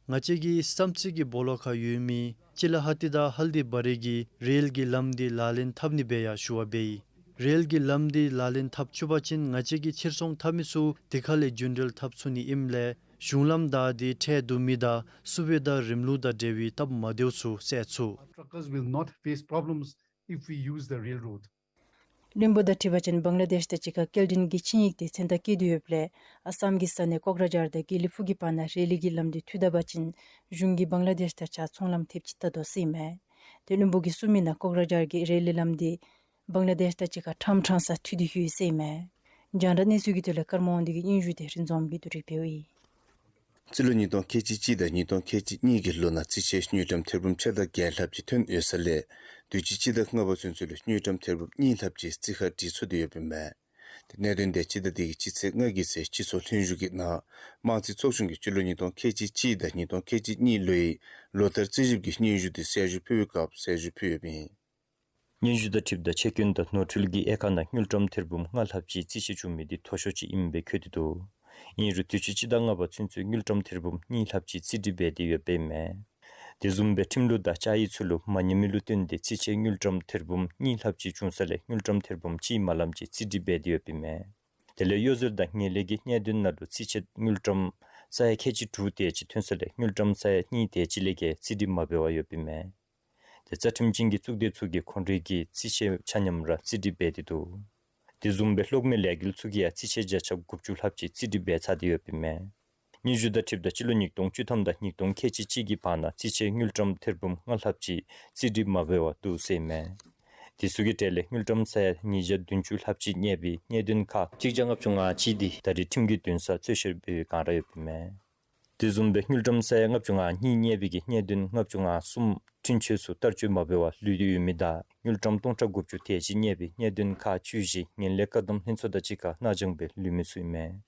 ང་བཅས་ཀྱིས་བསམ་རྩེ་གི་སྦོ་ལོགས་ཁར་ཡོད་མི་ཅི་ལ་ཧ་ཏི་དང་ཧལ་དི་བ་རི་གི་རེལ་གྱི་ལམ་འདི་ལག་ལེན་འཐབ་ནི་སྦེ་ཡང་ཞུ་བ་འབད་ཡི། རེལ་གྱི་ལམ་འདི་ལག་ལེན་འཐབ་ཚུགས་པ་ཅིན་ང་བཅས་ཀྱི་ཕྱིར་ཚོང་འཐབ་མི་ཚུ་དེ་ཁ་ལས་རྒྱུན་འགྲུལ་འཐབ་ཚུགས་ནི་ཨིནམ་ལས་གཞུང་ལམ་བདའ་སྟེ་ཁྲལ་བསྡུ་མི་དང་སུ་བི་དྷ་རིམ་ལུགས་དང་འབྲེལ་བའི་སྟབས་མ་བདེཝ་ཚུ་སེལ་ཚུགས། Our truckers will not face problems if we use the rail road. བློན་པོ་དང་འཁྲིལ་བ་ཅིན་བང་ལ་དེཤ་དང་གཅིག་ཁར་སྐྱེལ་འདྲེན་གྱི་ཆིངས་ཡིག་དེ་མཚན་རྟགས་བཀལ་ཏེ་ཡོདཔ་ལས་ཨ་སམ་གྱི་ས་གནས་ཀོག་ར་ཇཱར་དང་དགེ་ལེགས་ཕུག་གི་བར་ན་རེ་ལི་གི་ལམ་འདི་མཐུད་ད་པ་ཅིན་གཞུང་གིས་བང་ལ་དེཤ་དང་གཅིག་ཁར་ཚོང་ལམ་ཐེབས་ཅིག་བལྟ་དོ་ཟེར་ཨིན་མས། ཏེ་བློན་པོ་གིས་གསུངས་མི་ནང་ཀོག་ར་ཇཱར་གྱི་རེ་ལི་ལམ་འདི་བང་ལ་དེཤ་དང་གཅིག་ཁར་ཁྲམ་ཁྲང་ས་མཐུད་དེ་ཡོད་ཟེར་ཨིན་མས། རྒྱང་བསྒྲགས་གནས་ཚུལ་གྱི་དོན་ལས་ཀརྨ་དབང་འདུས་ཀྱི་སྙན་ཞུ་དེ་རིན་འཛོམས་ཀྱིས་བསྡུ་སྒྲིག་འབདཝ་ཨིན། རྩིས་ལོ་ཉིས་སྟོང་ཁལ་གཅིག་གཅིག་དང་ཉིས་སྟོང་ཁལ་གཅིག་གཉིས་ཀྱི་ལོ་ནང་རྩིས་ཆད་དངུལ་ཀྲམ་ཐེར་འབུམ་ཕྱེད་དང་བརྒྱད་ལྷགཔ་ཅིག་ཐོན་ཡོད་ས་ལས་དུས་ཅི་སྤྱི་ཟླ་ལྔ་པ་ཚུན་ཚོད་ལུ་དངུལ་ཀྲམ་ཐེར་འབུམ་གཉིས་ལྷགཔ་ཅིག་རྩིས་ཁར་བྲིས་ཚུགས་ཏེ་ཡོདཔ་ཨིན་མས། ཏེ་གནད་དོན་དེ་སྤྱི་ཟླ་འདི་གི་སྤྱི་ཚེས་ལྔ་གི་ཚེ་སྤྱི་ཚོགས་ལྷན་བཞུགས་ཀྱི་ནང་དམངས་རྩིས་ཚོགས་ཆུང་གིས་སྤྱི་ལོ་ཉིས་སྟོང་ཁལ་གཅིག་གཅིག་དང་ཉིས་སྟོང་ཁལ་གཅིག་གཉིས་ལོའི་ལོ་བསྟར་རྩིས་ཞིབ་ཀྱི་སྙན་ཞུ་དེ་གསལ་ཞུ་ཕུལ་བའི་སྐབས་གསལ་ཞུ་ཕུལ་ཡོདཔ་ཨིན། སྙན་ཞུ་དང་འཁྲིལཝ་ད་ཆད་སྐྱོན་དང་ནོར་འཁྲུལ་གྱི་དབྱེ་ཁག་ནང་དངུལ་ཀྲམ་ཐེར་འབུམ་ལྔ་ལྷགཔ་ཅིག་རྩིས་ཆད་བྱུང་མི་འདི་མཐོ་ཤོས་ཅིག་ཨིནམ་སྦེ་འཁོད་དེ་འདུག། ཨིན་རུང་དུས་ཅི་སྤྱི་ཟླ་ལྔ་པ་ཚུན་ཚོད་དངུལ་ཀྲམ་ཐེར་འབུམ་གཉིས་ལྷགཔ་ཅིག་རྩིས་སྒྲིག་འབད་དེ་ཡོདཔ་ཨིན་མས། དེ་བཟུམ་སྦེ་ཁྲིམས་ལུགས་དང་བཅའ་ཡིག་ཚུ་ལུ་མ་ཉན་མི་ལུ་བརྟེན་ཏེ་རྩིས་ཆད་དངུལ་ཀྲམ་ཐེར་འབུམ་གཉིས་ལྷགཔ་ཅིག་བྱུང་ས་ལས་དངུལ་ཀྲམ་ཐེར་འབུམ་གཅིག་མ་ལངམ་ཅིག་རྩིས་སྒྲིག་འབད་དེ་ཡོདཔ་ཨིན་མས། དེ་ལས་གཡོ་ཟོལ་དང་ངན་ལྷད་ཀྱི་གནད་དོན་ནང་ལུ་རྩིས་ཆད་དངུལ་ཀྲམ་ས་ཡ་ཁལ་གཅིག་དྲུག་དེ་ཅིག་ཐོན་ས་ལས་དངུལ་ཀྲམ་ས་ཡ་གཉིས་དེ་ཅིག་ལས་བརྒལ་རྩིས་སྒྲིག་མ་འབད་བར་ཡོདཔ་ཨིན་མས། ཏེ་རྩ་ཁྲིམས་ཅན་གྱི་གཙུག་སྡེ་ཚུ་གིས་ཁོང་རའི་གི་རྩིས་ཆད་ཆ་མཉམ་ར་རྩིས་སྒྲིག་འབད་དེ་འདུག། དེ་བཟུམ་སྦེ་གློག་མེ་ལས་འགུལ་ཚུ་གིས་ཡང་རྩིས་ཆད་བརྒྱ་ཆ་དགུ་བཅུ་ལྷགཔ་ཅིག་རྩིས་སྒྲིག་འབད་ཚར་ཏེ་ཡོདཔ་ཨིན་མས། སྙན་ཞུ་དང་འཁྲིལཝ་ད་སྤྱི་ལོ་ཉིས་སྟོང་བཅུ་ཐམ་དང་ཉིས་སྟོང་ཁལ་གཅིག་གཅིག་གི་བར་ན་རྩིས་ཆད་དངུལ་ཀྲམ་ཐེར་འབུམ་ལྔ་ལྷགཔ་ཅིག་རྩིས་སྒྲིག་མ་འབད་བར་འདུག་ཟེར་ཨིན་མས། དེ་ཚུ་གི་གྲས་ལས་དངུལ་ཀྲམ་ས་ཡ་ཉིས་བརྒྱ་བདུན་ཅུ་ལྷགཔ་ཅིག་གནས་པའི་གནད་དོན་ཁག་གཅིག་བརྒྱ་ལྔ་བཅུ་ང་གཅིག་འདི་ད་རེས་ཁྲིམས་ཀྱི་འདུན་སར་རྩོད་བཤེར་འབད་བའི་སྒང་ར་ཡོདཔ་ཨིན་མས། དེ་བཟུམ་སྦེ་དངུལ་ཀྲམ་ས་ཡ་ལྔ་བཅུ་ང་གཉིས་གནས་པའི་གི་གནད་དོན་ལྔ་བཅུ་ང་གསུམ་འཁྲུན་ཆོད་ཚུ་བསྟར་སྤྱོད་མ་འབད་བར་ལུས་ཏེ་ཡོད་མི་དང་དངུལ་ཀྲམ་སྟོང་ཕྲག་དགུ་བཅུ་དེ་ཅིག་གནས་པའི་གནད་དོན་ཁག་བཅུ་བཞི་ངན་ལྷད་བཀག་སྡོམ་ལྷན་ཚོགས་དང་གཅིག་ཁར་མནའ་བཅངས་སྦེ་ལུས་མི་ཚུ་ཨིན་མས།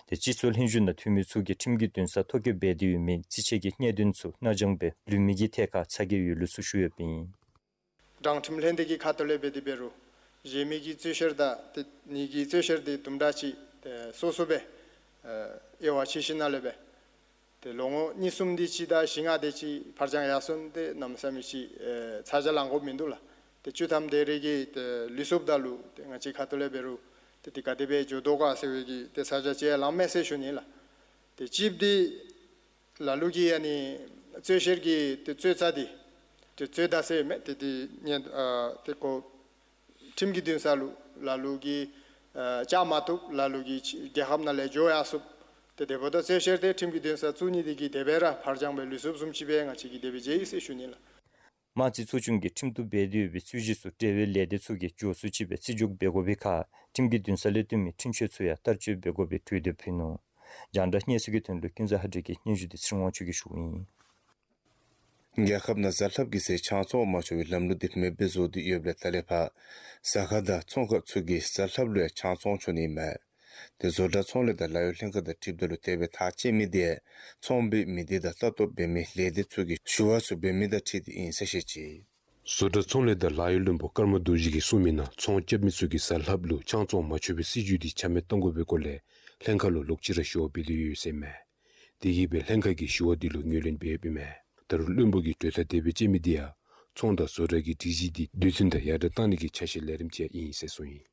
ཏེ་སྤྱི་ཚོགས་ལྷན་བཞུགས་ནང་འཐུས་མི་ཚུ་གིས་ཁྲིམས་ཀྱི་འདུན་སར་ཐོ་བཀོད་འབད་དེ་ཡོད་མི་རྩིས་ཆད་ཀྱི་གནད་དོན་ཚུ་མནའ་བཅངས་སྦེ་ལུས་མི་གི་ཐད་ཁར་ཚ་གྱང་ཡོད་ལུགས་ཚུ་ཞུ་ཡོདཔ་ཨིན། དྲང་ཁྲིམས་ལྷན་སྡེ་གི་ཁ་ཐུག་ལས་འབད་དེ་འབད་རུང་གཞན་མི་གིས་རྩོད་བཤེར་དང་ཏེ་ངེ་གི་རྩོད་བཤེར་དེ་དུམ་གྲ་ཅིག་ཏེ་སོ་སོ་སྦེ་ཨེ་དབྱེ་བ་ཕྱེ་ཞིནམ་ལས་སྦེ་ཏེ་ལོ་ངོ་གཉིས་གསུམ་དེ་ཅིག་དང་བཞི་ལྔ་དེ་ཅིག་ཕར་འགྱངས་ཡར་སོང་སྟེ་གནམ་མེད་ས་མེད་ཅིག་ཨེ་ཚ་གྱང་ལང་དགོཔ་མིན་འདུག་ལགས། ཏེ་བཅུ་ཐམ་དེ་རེ་གི་ཏེ་ལུས་སོངམ་ད་ལུ་ཏེ་ང་བཅས་ཁ་ཐུག་ལས་འབད་རུང་ཏེ་དེ་ག་དེ་སྦེ་འགྱོ་དོ་ག་ཟེར་བའི་གི་ཏེ་ཚ་གྱང་ཅིག་ལངམ་མས་ཟེར་ཞུ་ནི་ལགས། ཏེ་གཅིག་འདི་ལ་ལུ་གིས་ཨ་ནི་རྩོད་བཤེར་གྱི་ཏེ་རྩོད་རྩ་འདི་ཏེ་རྩོད་ཟླ་ཟེར་མི་འདི་ཏེ་ཏེ་ཨ་ཏེ་ཁོ་ཁྲིམས་ཀྱི་འདུན་ས་ལུ་ལ་ལུ་གིས་ཨ་བཅར་མ་བཏུབ། ལ་ལུ་གིས་རྒྱལ་ཁབ་ནང་ལས་འགྱོ་ཡར་སོངམ། ཏེ་དེ་འབདཝ་ད་རྩོད་བཤེར་དེ་ཁྲིམས་ཀྱི་འདུན་སར་བཙུགས་ནི་དེ་གིས་དེ་སྦེ་ར་ཕར་འགྱངས་སྦེ་ལུས་སོངམ་བཟུམ་ཅིག་སྦེ་ང་བཅས་ཀྱིས་དེ་སྦེ་མཇལ་ཡི་ཟེར་ཞུ་ནི་ལགས། དམངས་རྩིས་ཚོགས་ཆུང་གིས་ཁྲིམས་གཏུག་འབད་དེ་ཡོད་པའི་རྩོད་གཞི་ཚུ་འབྲེལ་བའི་ལས་སྡེ་ཚུ་གིས་མགྱོགས་སུ་ཅིག་སྦེ་རྩིས་འཇོག་འབད་དགོ་པའི་ཁར་ཁྲིམས་ཀྱི་འདུན་ས་ལས་བཏོན་མི་འཁྲུན་ཆོད་ཚུ་ཡང་བསྟར་སྤྱོད་འབད་དགོ་པའི་གྲོས་འདེབས་ཕུལ་ནུག། རྒྱང་བསྒྲགས་གནས་ཚུལ་གྱི་དོན་ལུ་ཀུན་བཟང་ཧ་ཏྲི་གི་སྙན་ཞུ་འདི་ཚེ་རིང་དབང་ཕྱུག་གིས་ཞུཝ་ཨིན། རྒྱལ་ཁབ་ནང་གཟའ་ལྷགཔ་གི་ཚེ་ཆང་བཙོང་མ་ཆོག་པའི་ལམ་ལུགས་འདི་མེདཔ་སྦེ་བཟོ་སྟེ་ཡོདཔ་ལས་ད་ལས་ཕར་ཟ་ཁང་དང་ཚོང་ཁང་ཚུ་གིས་གཟའ་ལྷགཔ་ལུ་ཡང་ཆང་བཙོང་ཆོག་ནི་མས། ཏེ་བཟོ་གྲྭ་ཚོང་ལས་དང་ལཱ་གཡོག་ལྷན་ཁག་དང་འཁྲིལཝ་ད་ལུ་དེ་སྦེ་ཐག་བཅད་མི་འདི་ཚོང་པའི་མི་སྡེ་དང་ལྟ་རྟོག་འབད་མི་ལས་སྡེ་ཚུ་གིས་ཞུ་བ་ཚུ་འབད་མི་དང་འཁྲིལ་ཏེ་ཨིན་ཟེར་བཤད་ཅི། བཟོ་གྲྭ་ཚོང་ལས་དང་ལཱ་གཡོག་བློན་པོ་ཀརྨ་རྡོ་རྗེ་གིས་གསུངས་མི་ནང་ཚོང་རྐྱབ་མི་ཚུ་གིས་གཟའ་ལྷགཔ་ལུ་ཆང་བཙོང་མ་ཆོག་པའི་སྲིད་བྱུས་འདི་ཆ་མེད་གཏང་དགོ་པའི་སྐོར་ལས་ལྷན་ཁག་ལུ་ལོག་ཅི་ར་ཞུ་བ་འབད་དེ་ཡོད་ཟེར་མས། དེ་གིས་སྦེ་ལྷན་ཁག་གི་ཞུ་བ་འདི་ལུ་ངོས་ལེན་འབད་ཡོདཔ་ཨིན་མས། ད་རུང་བློན་པོ་གིས་གྲོས་ཐག་དེ་སྦེ་བཅད་མི་འདི་ཡང་ཚོང་དང་བཟོ་གྲྭ་གི་སྒྲིག་གཞི་འདི་དུས་མཐུན་དང་ཡར་དྲག་གཏང་ནི་གི་ཆ་ཤས་ལས་རིམ་ཅིག་ཡང་ཨིན་ཟེར་གསུངས་ཡི།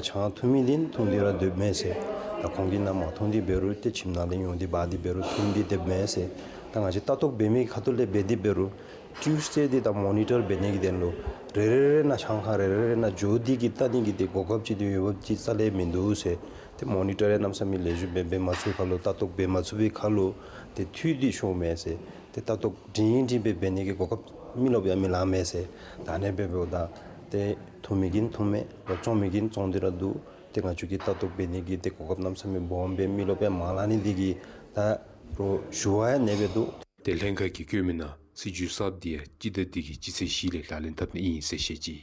ཆང་འཐུང་མི་འདི་འཐུང་སྟེ་ར་སྡོདཔ་མས་ཟེར། ད་ཁོང་གིས་ནཱ་མ་འཐུང་སྟེ་འབད་རུང་ཏེ་ཁྱིམ་ནང་ལས་ཡོང་སྟེ་འབག་སྟེ་འབད་རུང་འཐུང་སྟེ་སྡོདཔ་མས་ཟེར། ད་ང་བཅས་ལྟ་རྟོག་འབད་མི་ཁ་ཐུག་ལས་འབད་དེ་འབད་རུང་ཊིའུསི་ཌེ་འདི་ད་མོ་ནི་ཊར་འབད་ནི་གི་དོན་ལུ་རེ་རེ་རེ་ནང་ཆང་ཁང་རེ་རེ་རེ་ནང་འགྱོ་སྟེ་གིས་བལྟ་ནི་གི་ཏེ་གོ་སྐབས་ཅིག་ཏེ་ཡོདཔ་ཅིག་རྩ་ལས་མིན་འདུག་ཟེར། ཏེ་མོ་ནི་ཊར་ཡང་གནམ་མེད་ས་མེད་ལེགས་ཤོམ་སྦེ་འབད་མ་ཚུགས་པའི་ཁར་ལུ་ལྟ་རྟོག་འབད་མ་ཚུགས་པའི་ཁར་ལུ་ཏེ་འཐུས་འདི་ཤོརཝ་མས་ཟེར། ཏེ་ལྟ་རྟོག་སྒྲིང་སྒྲིང་སྦེ་འབད་ནི་གི་གོ་སྐབས་མི་ལུ་ཡང་མི་ལང་མས་ཟེར། ད་ཨ་ནི་སྦེ་འབདཝ་ད་ཏེ་འཐུང་མི་གིས་འཐུང་མས་ལོ་བཙོང་མི་གིས་བཙོང་སྟེ་ར་འདུག། ཏེ་ང་བཅས་ཀྱིས་ལྟ་རྟོག་འབད་ནི་གི་ཏེ་གོ་སྐབས་གནམ་མེད་ས་མེད་སྦོམ་སྦེ་མི་ལུ་སྦེ་མ་ལང་ནི་འདི་གིས་ད་རུང་ཞུ་བ་ཡང་ཨ་ནི་སྦེ་འདུག། ཏེ་ལྷན་ཁག་གིས་བཀོད་མི་ནང་ སྲིད་བྱུས་གསརཔ་འདི་ཡང་སྤྱི་ཟླ་འདི་གི་སྤྱི་ཚེས་བཞི་ལས་ལག་ལེན་འཐབ་ནི་ཨིན་ཟེར་བཤད་ཅི།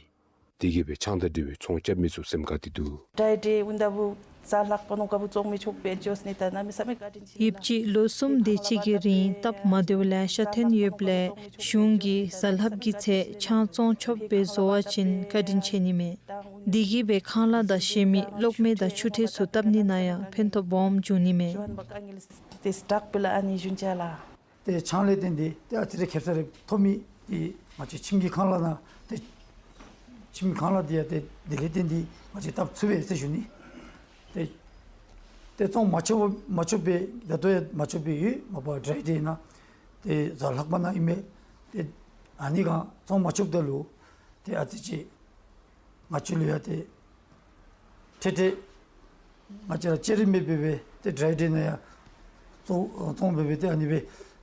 དེ་གིས་སྦེ་ཆང་དང་འབྲེལ་བའི་ཚོང་རྐྱབ་མི་ཚུ་སེམས་དགའ་སྟེ་འདུག། ཌའི་ཊི་ཌེ་འབདཝ་ད་གཟའ་ལྷག་པ་ནང་འགོ་བཙུགས་མི་ཆོག་པའི་ཅོས་ནི་ད་གནམ་མེད་ས་མེད་བཀའ་དྲིན་ཆེ་ལགས། ཡོདཔ་ཅིག་ལོ་གསུམ་དེ་ཅིག་གི་རིང་སྟབས་མ་བདེཝ་ལེ་ཤ་ཐོན་ཡོདཔ་ལས་གཞུང་གིས་གཟའ་ལྷགཔ་གི་ཚེ་ཆང་བཙོང་ཆོགཔ་སྦེ་བཟོ་བ་ཅིན་བཀའ་དྲིན་ཆེ་ནི་མས། དེ་གིས་སྦེ་ཁང་གླ་དང་གཞན་མི་གློག་མེ་དང་ཆུ་འཕྲུལ་ཚུ་བཏབ་ནི་ནང་ཡང་ཕན་ཐོགས་སྦོམ་འབྱུང་ནི་མས། ཏེ་ཆང་ལས་བརྟེན་ཏེ་ཏེ་ཨ་ཙི་རེ་ཁེབ་ས་རེ་ཐོབ་མི་འདི་ང་བཅས་ཁྱིམ་གྱི་ཁང་གླ་ནང་ཏེ་ཁྱིམ་གྱི་ཁང་གླ་འདི་ཡང་ཏེ་དེ་ལས་བརྟེན་ཏེ་ང་བཅས་བཏབ་ཚུགས་པས་ཟེར་ཞུ་ནི། ཏེ་ཏེ་བཙོང་མ་ཆོག་མ་ཆོག་པའི་ད་ལྟོ་ཡང་མ་ཆོག་པའི་ཡོད་མ་པ་ཌའི་ཊི་ཌེ་ནང་ཏེ་གཟའ་ལྷག་པ་ནང་ཨིན་མས། ཏེ་ཨ་ནི་ག་བཙོང་མ་ཆོགཔ་ད་ལུ་ཏེ་ཨ་ཙི་ཅིག་ང་བཅས་ལུ་ཡང་ཏེ་ཏེ་ཏེ་ང་བཅས་ར་ལྕགས་རི་མེདཔ་སྦེ་ཏེ་ཌའི་ཊི་ཌེ་ནང་ཡང་བཙོང་བཙོང་སྦེ་སྦེ་ཏེ་ཨ་ནི་སྦེ་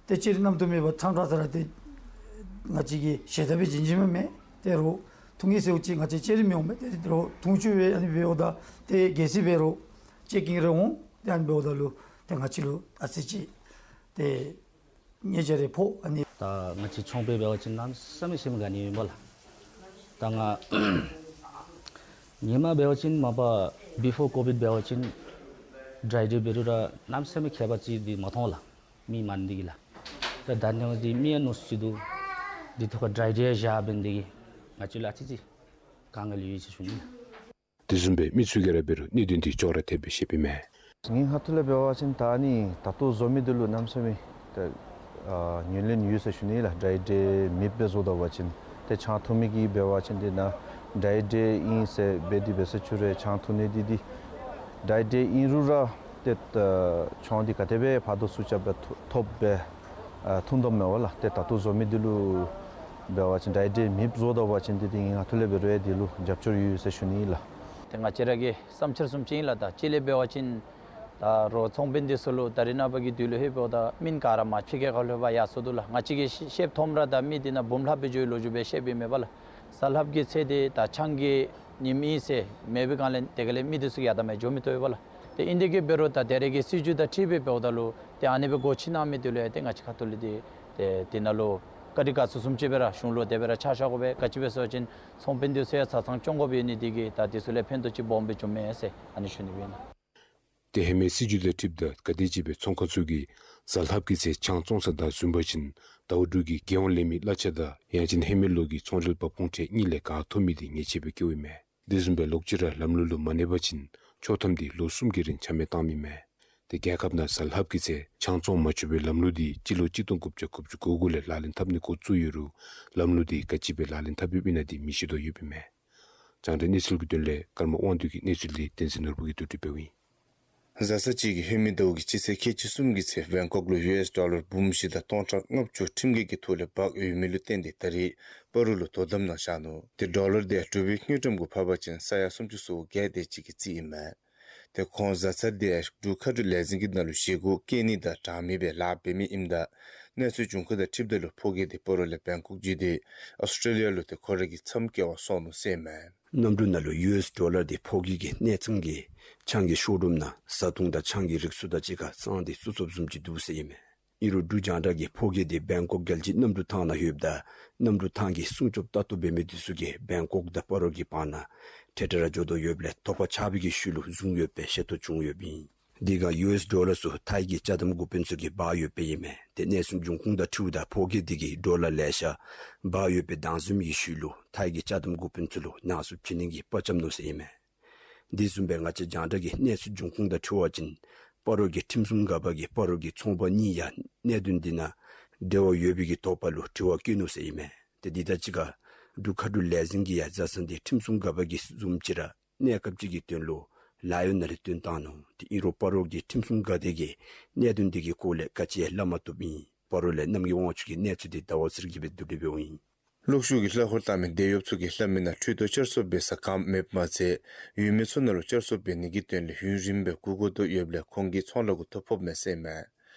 ཏེ་ལྕགས་རི་རྣམ་རྟོག་མེད་པར་ཐང་ཀ་ས་ར་ཏེ་ང་བཅས་ཀྱིས་ཞལ་ཏ་སྦེ་བྱིན་བྱིནམ་མས། ཏེ་རོགས་འཐུང་ཡི་ཟེརཝ་ཅིག་ང་བཅས་ལྕགས་རི་མི་འོང་མས། ཏེ་རོགས་འཐུང་བཅུག་སྦེ་ཨ་ནི་སྦེ་འབདཝ་ད་ཏེ་གལ་སྲིད་འབད་རུང་ཅེག་ཀིང་རེ་འོང་ཏེ་ཨ་ནི་འབདཝ་ད་ལུ་ཏེ་ང་བཅས་ལུ་ཨ་ཙི་ཅིག་ཏེ་ཉེས་ཆད་རེ་ཕོག། ཨ་ནི་ད་ང་བཅས་ཚོང་པ་འབད་བ་ཅིན་གནམ་མེད་ས་མེད་སེམས་དགའ་ནི་ཨིན་པས་ལགས། ད་ང་ཧེ་མ་འབད་བ་ཅིན་མ་པ་བི་ཕོར་ཀོ་བིཌ་འབད་བ་ཅིན་ཌའི་ཊི་ཌེ་འབད་རུང་ར་གནམ་མེད་ས་མེད་ཁྱད་པར་ཅིག་འདི་མ་མཐོང་ལགས། མི་མང་ནི་འདི་གིས་ལགས། ད་ད་ནི་འདི་མི་ཡང་ནོར་སུ་ཅིག་འདུག། འདི་ཐོག་ཁར་ཌའི་ཊི་ཌེ་ཡང་བཞག་འབད་ནི་འདི་གིས་ང་བཅས་ལུ་ཨ་ཙི་ཅིག་དཀའ་ངལ་ཡོད་ཟེར་ཞུ་ནི་ལགས། དེ་བཟུམ་སྦེ་མི་ཚུ་གིས་ར་འབད་རུང་གནད་དོན་འདི་ཅོག་ར་འཐདཔ་སྦེ་བཤདཔ་ཨིན་མས། ངེའི་ཁ་ཐུག་ལས་འབད་བ་ཅིན་ད་ནི་ད་ལྟོ་བཟོ་མི་འདི་ལུ་གནམ་མེད་ས་མེད་ད་ཨ་ངོས་ལེན་ཡོད་ཟེར་ཞུ་ནི་ལགས། ཌའི་ཊི་ཌེ་མེདཔ་སྦེ་བཟོ་ད་པ་ཅིན་ཏེ་ཆང་འཐུང་མི་གིས་འབད་བ་ཅིན་འདི་ནང་ཌའི་ཊི་ཌེ་ཨིན་ཟེར་འབད་དེ་འབད་ས་ཅིག་རུང་ཆང་འཐུང་ནི་འདི་འདི་ཌའི་ཊི་ཌེ་ཨིན་རུང་ར་ཏེ་ད་ཆང་འདི་ག་དེ་སྦེ་ཕར་དང་ཚུར་རྐྱབ་སྦེ་ཐོབ་སྦེ་ཨ་འཐུང་དོ་མས་པ་ལགས། ཏེ་ད་ལྟོ་བཟོ་མི་འདི་ལུ་འབད་བ་ཅིན་ཌའི་ཊི་ཌེ་མེདཔ་བཟོ་ད་པ་ཅིན་འདི་འདི་ངེའི་ཁ་ཐུག་ལས་འབད་རུང་འདི་ལུ་རྒྱབ་སྐྱོར་ཡོད་ཟེར་ཞུ་ནི་ལགས། ཏེ་ང་བཅས་ར་གི་བསམ་འཆར་བཟུམ་ཅིག་ཨིན་ལགས། ད་གཅིག་ལས་འབད་བ་ཅིན་ད་རོགས་ཚོང་དཔོན་འདི་ཚུ་ལུ་ད་རེས་ནངས་པ་གི་དུས་ལུ་ཧེ་འབདཝ་ད་མི་ག་ར་མ་ཕྱི་རྒྱལ་ཁ་ལུ་ཕར་ཡར་སོང་དོ་ལགས། ང་བཅས་ཀྱིས་ཤེས་ཤེསཔ་མཐོངམ་ར་ད་མི་འདི་ནང་འབུམ་ལྷགཔ་སྦེ་འགྱོ་བའི་ལོ་རྒྱུས་སྦེ་བཤདཔ་ཨིན་མས་པ་ལགས། གཟའ་ལྷགཔ་གི་ཚེ་འདི་ད་ཆང་གི་ཉིནམ་ཨིན་ཟེར་མེད་པའི་སྒང་ལས་དེ་ག་ལས་མི་འདི་ཚུ་ཡར་དང་མར་འགྱོ་མི་བཏུབ་པས་པ་ལགས། ཏེ་ཨིན་དེ་གིས་འབད་རུང་ད་ད་རེས་ཀྱི་སྲིད་བྱུས་དང་འཁྲིལ་སྦེ་འབདཝ་ད་ལུ་ཏེ་ཨ་ནི་སྦེ་སྒོ་ཕྱེ་གནང་མི་འདི་ལུ་ཡང་ཏེ་ང་བཅས་ཁ་ཐུག་ལས་འདི་ཏེ་འདི་ནང་ལུ་བཀའ་དྲིན་དགའ་ཚོར་བཟུམ་ཅིག་སྦེ་ར་གཞུང་ལུ་དེ་སྦེ་ར་ཕྱག་ཞུ་དགོ་པས། ག་ཅི་སྦེ་ཟེར་བ་ཅིན་ཚོང་དཔོན་འདི་ཚུ་ཡང་བཟའ་ཚང་སྐྱོང་དགོཔ་ཡོད་ནི་འདི་གིས་ད་འདི་ཚུ་ལས་ཕན་ཐོགས་ཅིག་སྦོམ་སྦེ་བྱུངམ་མས་ཟེར་ཨ་ནི་ཞུ་ནི་སྦེ་ཨིན། ཏེ་ཧེ་མའི་སྲིད་བྱུས་དང་འཁྲིལཝ་ད་ག་དེམ་ཅིག་སྦེ་ཚོང་ཁང་ཚུ་གིས་གཟའ་ལྷགཔ་གི་ཚེ་ཆང་བཙོང་ས་དང་བཟུམ་འབད་བ་ཅིན་ཟླཝ་དྲུག་གི་རྒྱལ་ཡོངས་ལས་མི་གླ་ཆ་དང་ཡང་ཅིན་ཧེ་མའི་ལོ་གི་ཚོང་འབྲེལ་འབབ་ཁུངས་ཁྲལ་གཉིས་ལས་ག་ཐོབ་མི་འདི་ཉེས་ཆད་སྦེ་བཀལཝ་ཨིན་མས། དེ་བཟུམ་སྦེ་ལོག་ཅི་ར་ལམ་ལུགས་ལུ་མ་གནས་པ་ཅིན་ཆོག་ཐམ་འདི་ལོ་གསུམ་གྱི་རིང་ཆ་མེད་བཏངམ་ཨིན་མས། ཏེ་རྒྱལ་ཁབ་ནང་གཟའ་ལྷགཔ་གི་ཚེ་ཆང་བཙོང་མ་ཆོག་པའི་ལམ་ལུགས་འདི་སྤྱི་ལོ་གཅིག་སྟོང་དགུ་བརྒྱ་དགུ་བཅུ་གོ་དགུ་ལས་ལག་ལེན་འཐབ་ནི་འགོ་བཙུགས་ཡོད་རུང་ལམ་ལུགས་འདི་ག་ཅི་སྦེ་ལག་ལེན་འཐབ་ཡོདཔ་ཨིན་ན་འདི་མི་ཤེས་དོ་ཡོདཔ་ཨིན་མས། རྒྱང་བསྒྲགས་གནས་ཚུལ་གྱི་དོན་ལས་ཀརྨ་དབང་འདུས་ཀྱི་གནས་ཚུལ་འདི་བསྟན་འཛིན་ནོར་བུ་གིས་བསྡུ་སྒྲིག་འབདཝ་ཨིན། གཟའ་ཚང་གཅིག་གི་ཧེ་མའི་ཟླཝ་གི་སྤྱི་ཚེས་ཁལ་གཅིག་གསུམ་གྱི་ཚེ་བེང་ཀོག་ལུ་ཡུ་ཨེསི་ཌོ་ལར་འབུམ་བཞི་དང་སྟོང་ཕྲག་ལྔ་བཅུ་ཁྲིམས་འགལ་གྱི་ཐོག་ལས་འབག་ཡོད་མི་ལུ་བརྟེན་ཏེ་ད་རེས་སྤ་རོ་ལུ་དོ་དམ་ནང་བཞག་ནུག། ཏེ་ཌོ་ལར་འདི་འབྲུག་པའི་དངུལ་ཀྲམ་གུ་ཕབ་པ་ཅིན་ས་ཡ་སུམ་ཅུ་སོ་བརྒྱད་དེ་ཅིག་གི་རྩིས་ཨིན་མས། ཏེ་ཁོང་བཟའ་ཚང་འདི་འབྲུག་མཁའ་འགྲོ་ལས་འཛིན་གྱི་ནང་ལུ་བཞེས་སྒོ་བསྐྱལ་ནི་དང་གྲངས་མེད་སྦེ་ལཱ་འབད་མི་ཨིནམ་ད་གནས་ཚུལ་འབྱུང་ཁུངས་དང་འཁྲིལཝ་ད་ལུ་ཕོ་སྐྱེས་འདི་སྤ་རོ་ལས་བེང་ཀོག་བརྒྱུད་དེ་ཨོསི་ཊྲེ་ལི་ཡ་ལུ་ཏེ་ཁོ་རའི་མཚམས་བསྐྱལ་བར་སོང་ནུག་ཟེར་ཨིན་མས། གནམ་གྲུ་ནང་ལུ་ཡུ་ཨེསི་ཌོ་ལར་འདི་ཕོ་སྐྱེས་ཀྱི་གནས་ཚང་གི་ཆང་གི་ཤོ་རུམ་ནང་བཟའ་འཐུང་དང་ཆང་གི་རིགས་ཚུ་དང་གཅིག་ཁར་བསྲང་སྟེ་བཙུགས་བཙུགསཔ་བཟུམ་ཅིག་འདུག་ཟེར་ཨིན་མས། ཨིན་རུང་འབྲུག་རྒྱང་བསྒྲགས་ཀྱིས་ཕོ་སྐྱེས་འདི་བེང་ཀོག་རྒྱལ་སྤྱིའི་གནམ་གྲུ་ཐང་ནང་ཡོདཔ་ད་གནམ་གྲུ་ཐང་གི་སྲུང་སྐྱོབ་ལྟ་རྟོག་འབད་མི་འདི་ཚུ་གིས་བེང་ཀོག་དང་སྤ་རོ་གི་བར་ན་ཏེ་ཏེ་ར་འགྱོ་དོ་ཡོདཔ་ལས་དོགས་པ་ཆགས་པའི་གི་ཤུལ་ལུ་བཟུང་ཡོད་པའི་ཤེས་རྟོགས་བྱུང་ཡོདཔ་ཨིན། དེ་སྒང་ཡུ་ཨེསི་ཌོ་ལར་ཚུ་ཐའི་གི་ཅ་དམ་འགོ་དཔོན་ཚུ་གིས་འབག་ཡོདཔ་ཨིན་མས། ཏེ་གནས་ཚུལ་འབྱུང་ཁུངས་དང་འཁྲིལཝ་ད་ཕོ་སྐྱེས་འདི་གིས་ཌོ་ལར་ལེ་ཤ་འབག་ཡོད་པའི་གདངས་ཟུམ་གྱི་ཤུལ་ལུ་ཐའི་གི་ཅ་དམ་འགོ་དཔོན་ཚུ་ལུ་ནང་བསུབ་བྱིན་ནི་གི་དཔའ་བཅམ་ནུག་ཟེར་ཨིན་མས། དེ་བཟུམ་སྦེ་ང་བཅས་རྒྱང་བསྒྲགས་ཀྱི་གནས་ཚུལ་འབྱུང་ཁུངས་དང་འཁྲིལ་བ་ཅིན་སྤ་རོ་གི་ཁྲིམས་སྲུང་འགག་པ་གིས་སྤ་རོ་གི་ཚོང་པ་གཉིས་ཡང་གནད་དོན་འདི་ནང་འབྲེལ་བ་ཡོད་པའི་གི་དོགས་པ་ལུ་དྲི་བ་བཀོད་ནུག་ཟེར་ཨིན་མས། ཏེ་འདི་དང་གཅིག་ཁར་འབྲུག་མཁའ་འགྲུལ་ལས་འཛིན་གྱིས་ཡང་བཟའ་ཚང་འདི་ཁྲིམས་སྲུང་འགག་པ་གིས་བཟུམ་ཅིག་ར་གནས་སྐབས་ཅིག་གི་དོན་ལུ་ལཱ་གཡོག་ནང་ལས་བཏོན་བཏང་ནུག། ཏེ་ཨིན་རུང་སྤ་རོ་གི་ཁྲིམས་སྲུང་འགག་སྡེ་གིས་གནད་དོན་འདི་གི་སྐོར་ལས་ག་ཅི་ཡང་སླབ་མ་བཏུབ་ཨིན། སྤ་རོ་ལས་རྣམ་རྒྱལ་དབང་ཕྱུག་གི་གནས་ཚུལ་འདི་ཟླ་བ་ཚེ་རིང་གིས་སྦེ་བསྡུ་སྒྲིག་འབདཝ་ཨིན། གློག་ཤུགས་ཀྱི་གླ་འཁོར་བཏང་མི་འདེད་གཡོགཔ་ཚུ་གིས་སླབ་མི་ནང་འཕྲུལ་དོ་བསྐྱར་གསོ་འབད་ས་གངམ་མེདཔ་མ་ཚད་ཡུལ་མི་ཚུ་ནང་ལུ་བསྐྱར་གསོ་འབད་ནི་གི་དོན་ལས་ཡུན་རིངམོ་སྦེ་སྒུག་དགོ་དོ་ཡོདཔ་ལས་ཁོང་གིས་ཚོང་ལཱ་གུ་ཐོ་ཕོགཔ་མས་ཟེར་ཨིན་མས།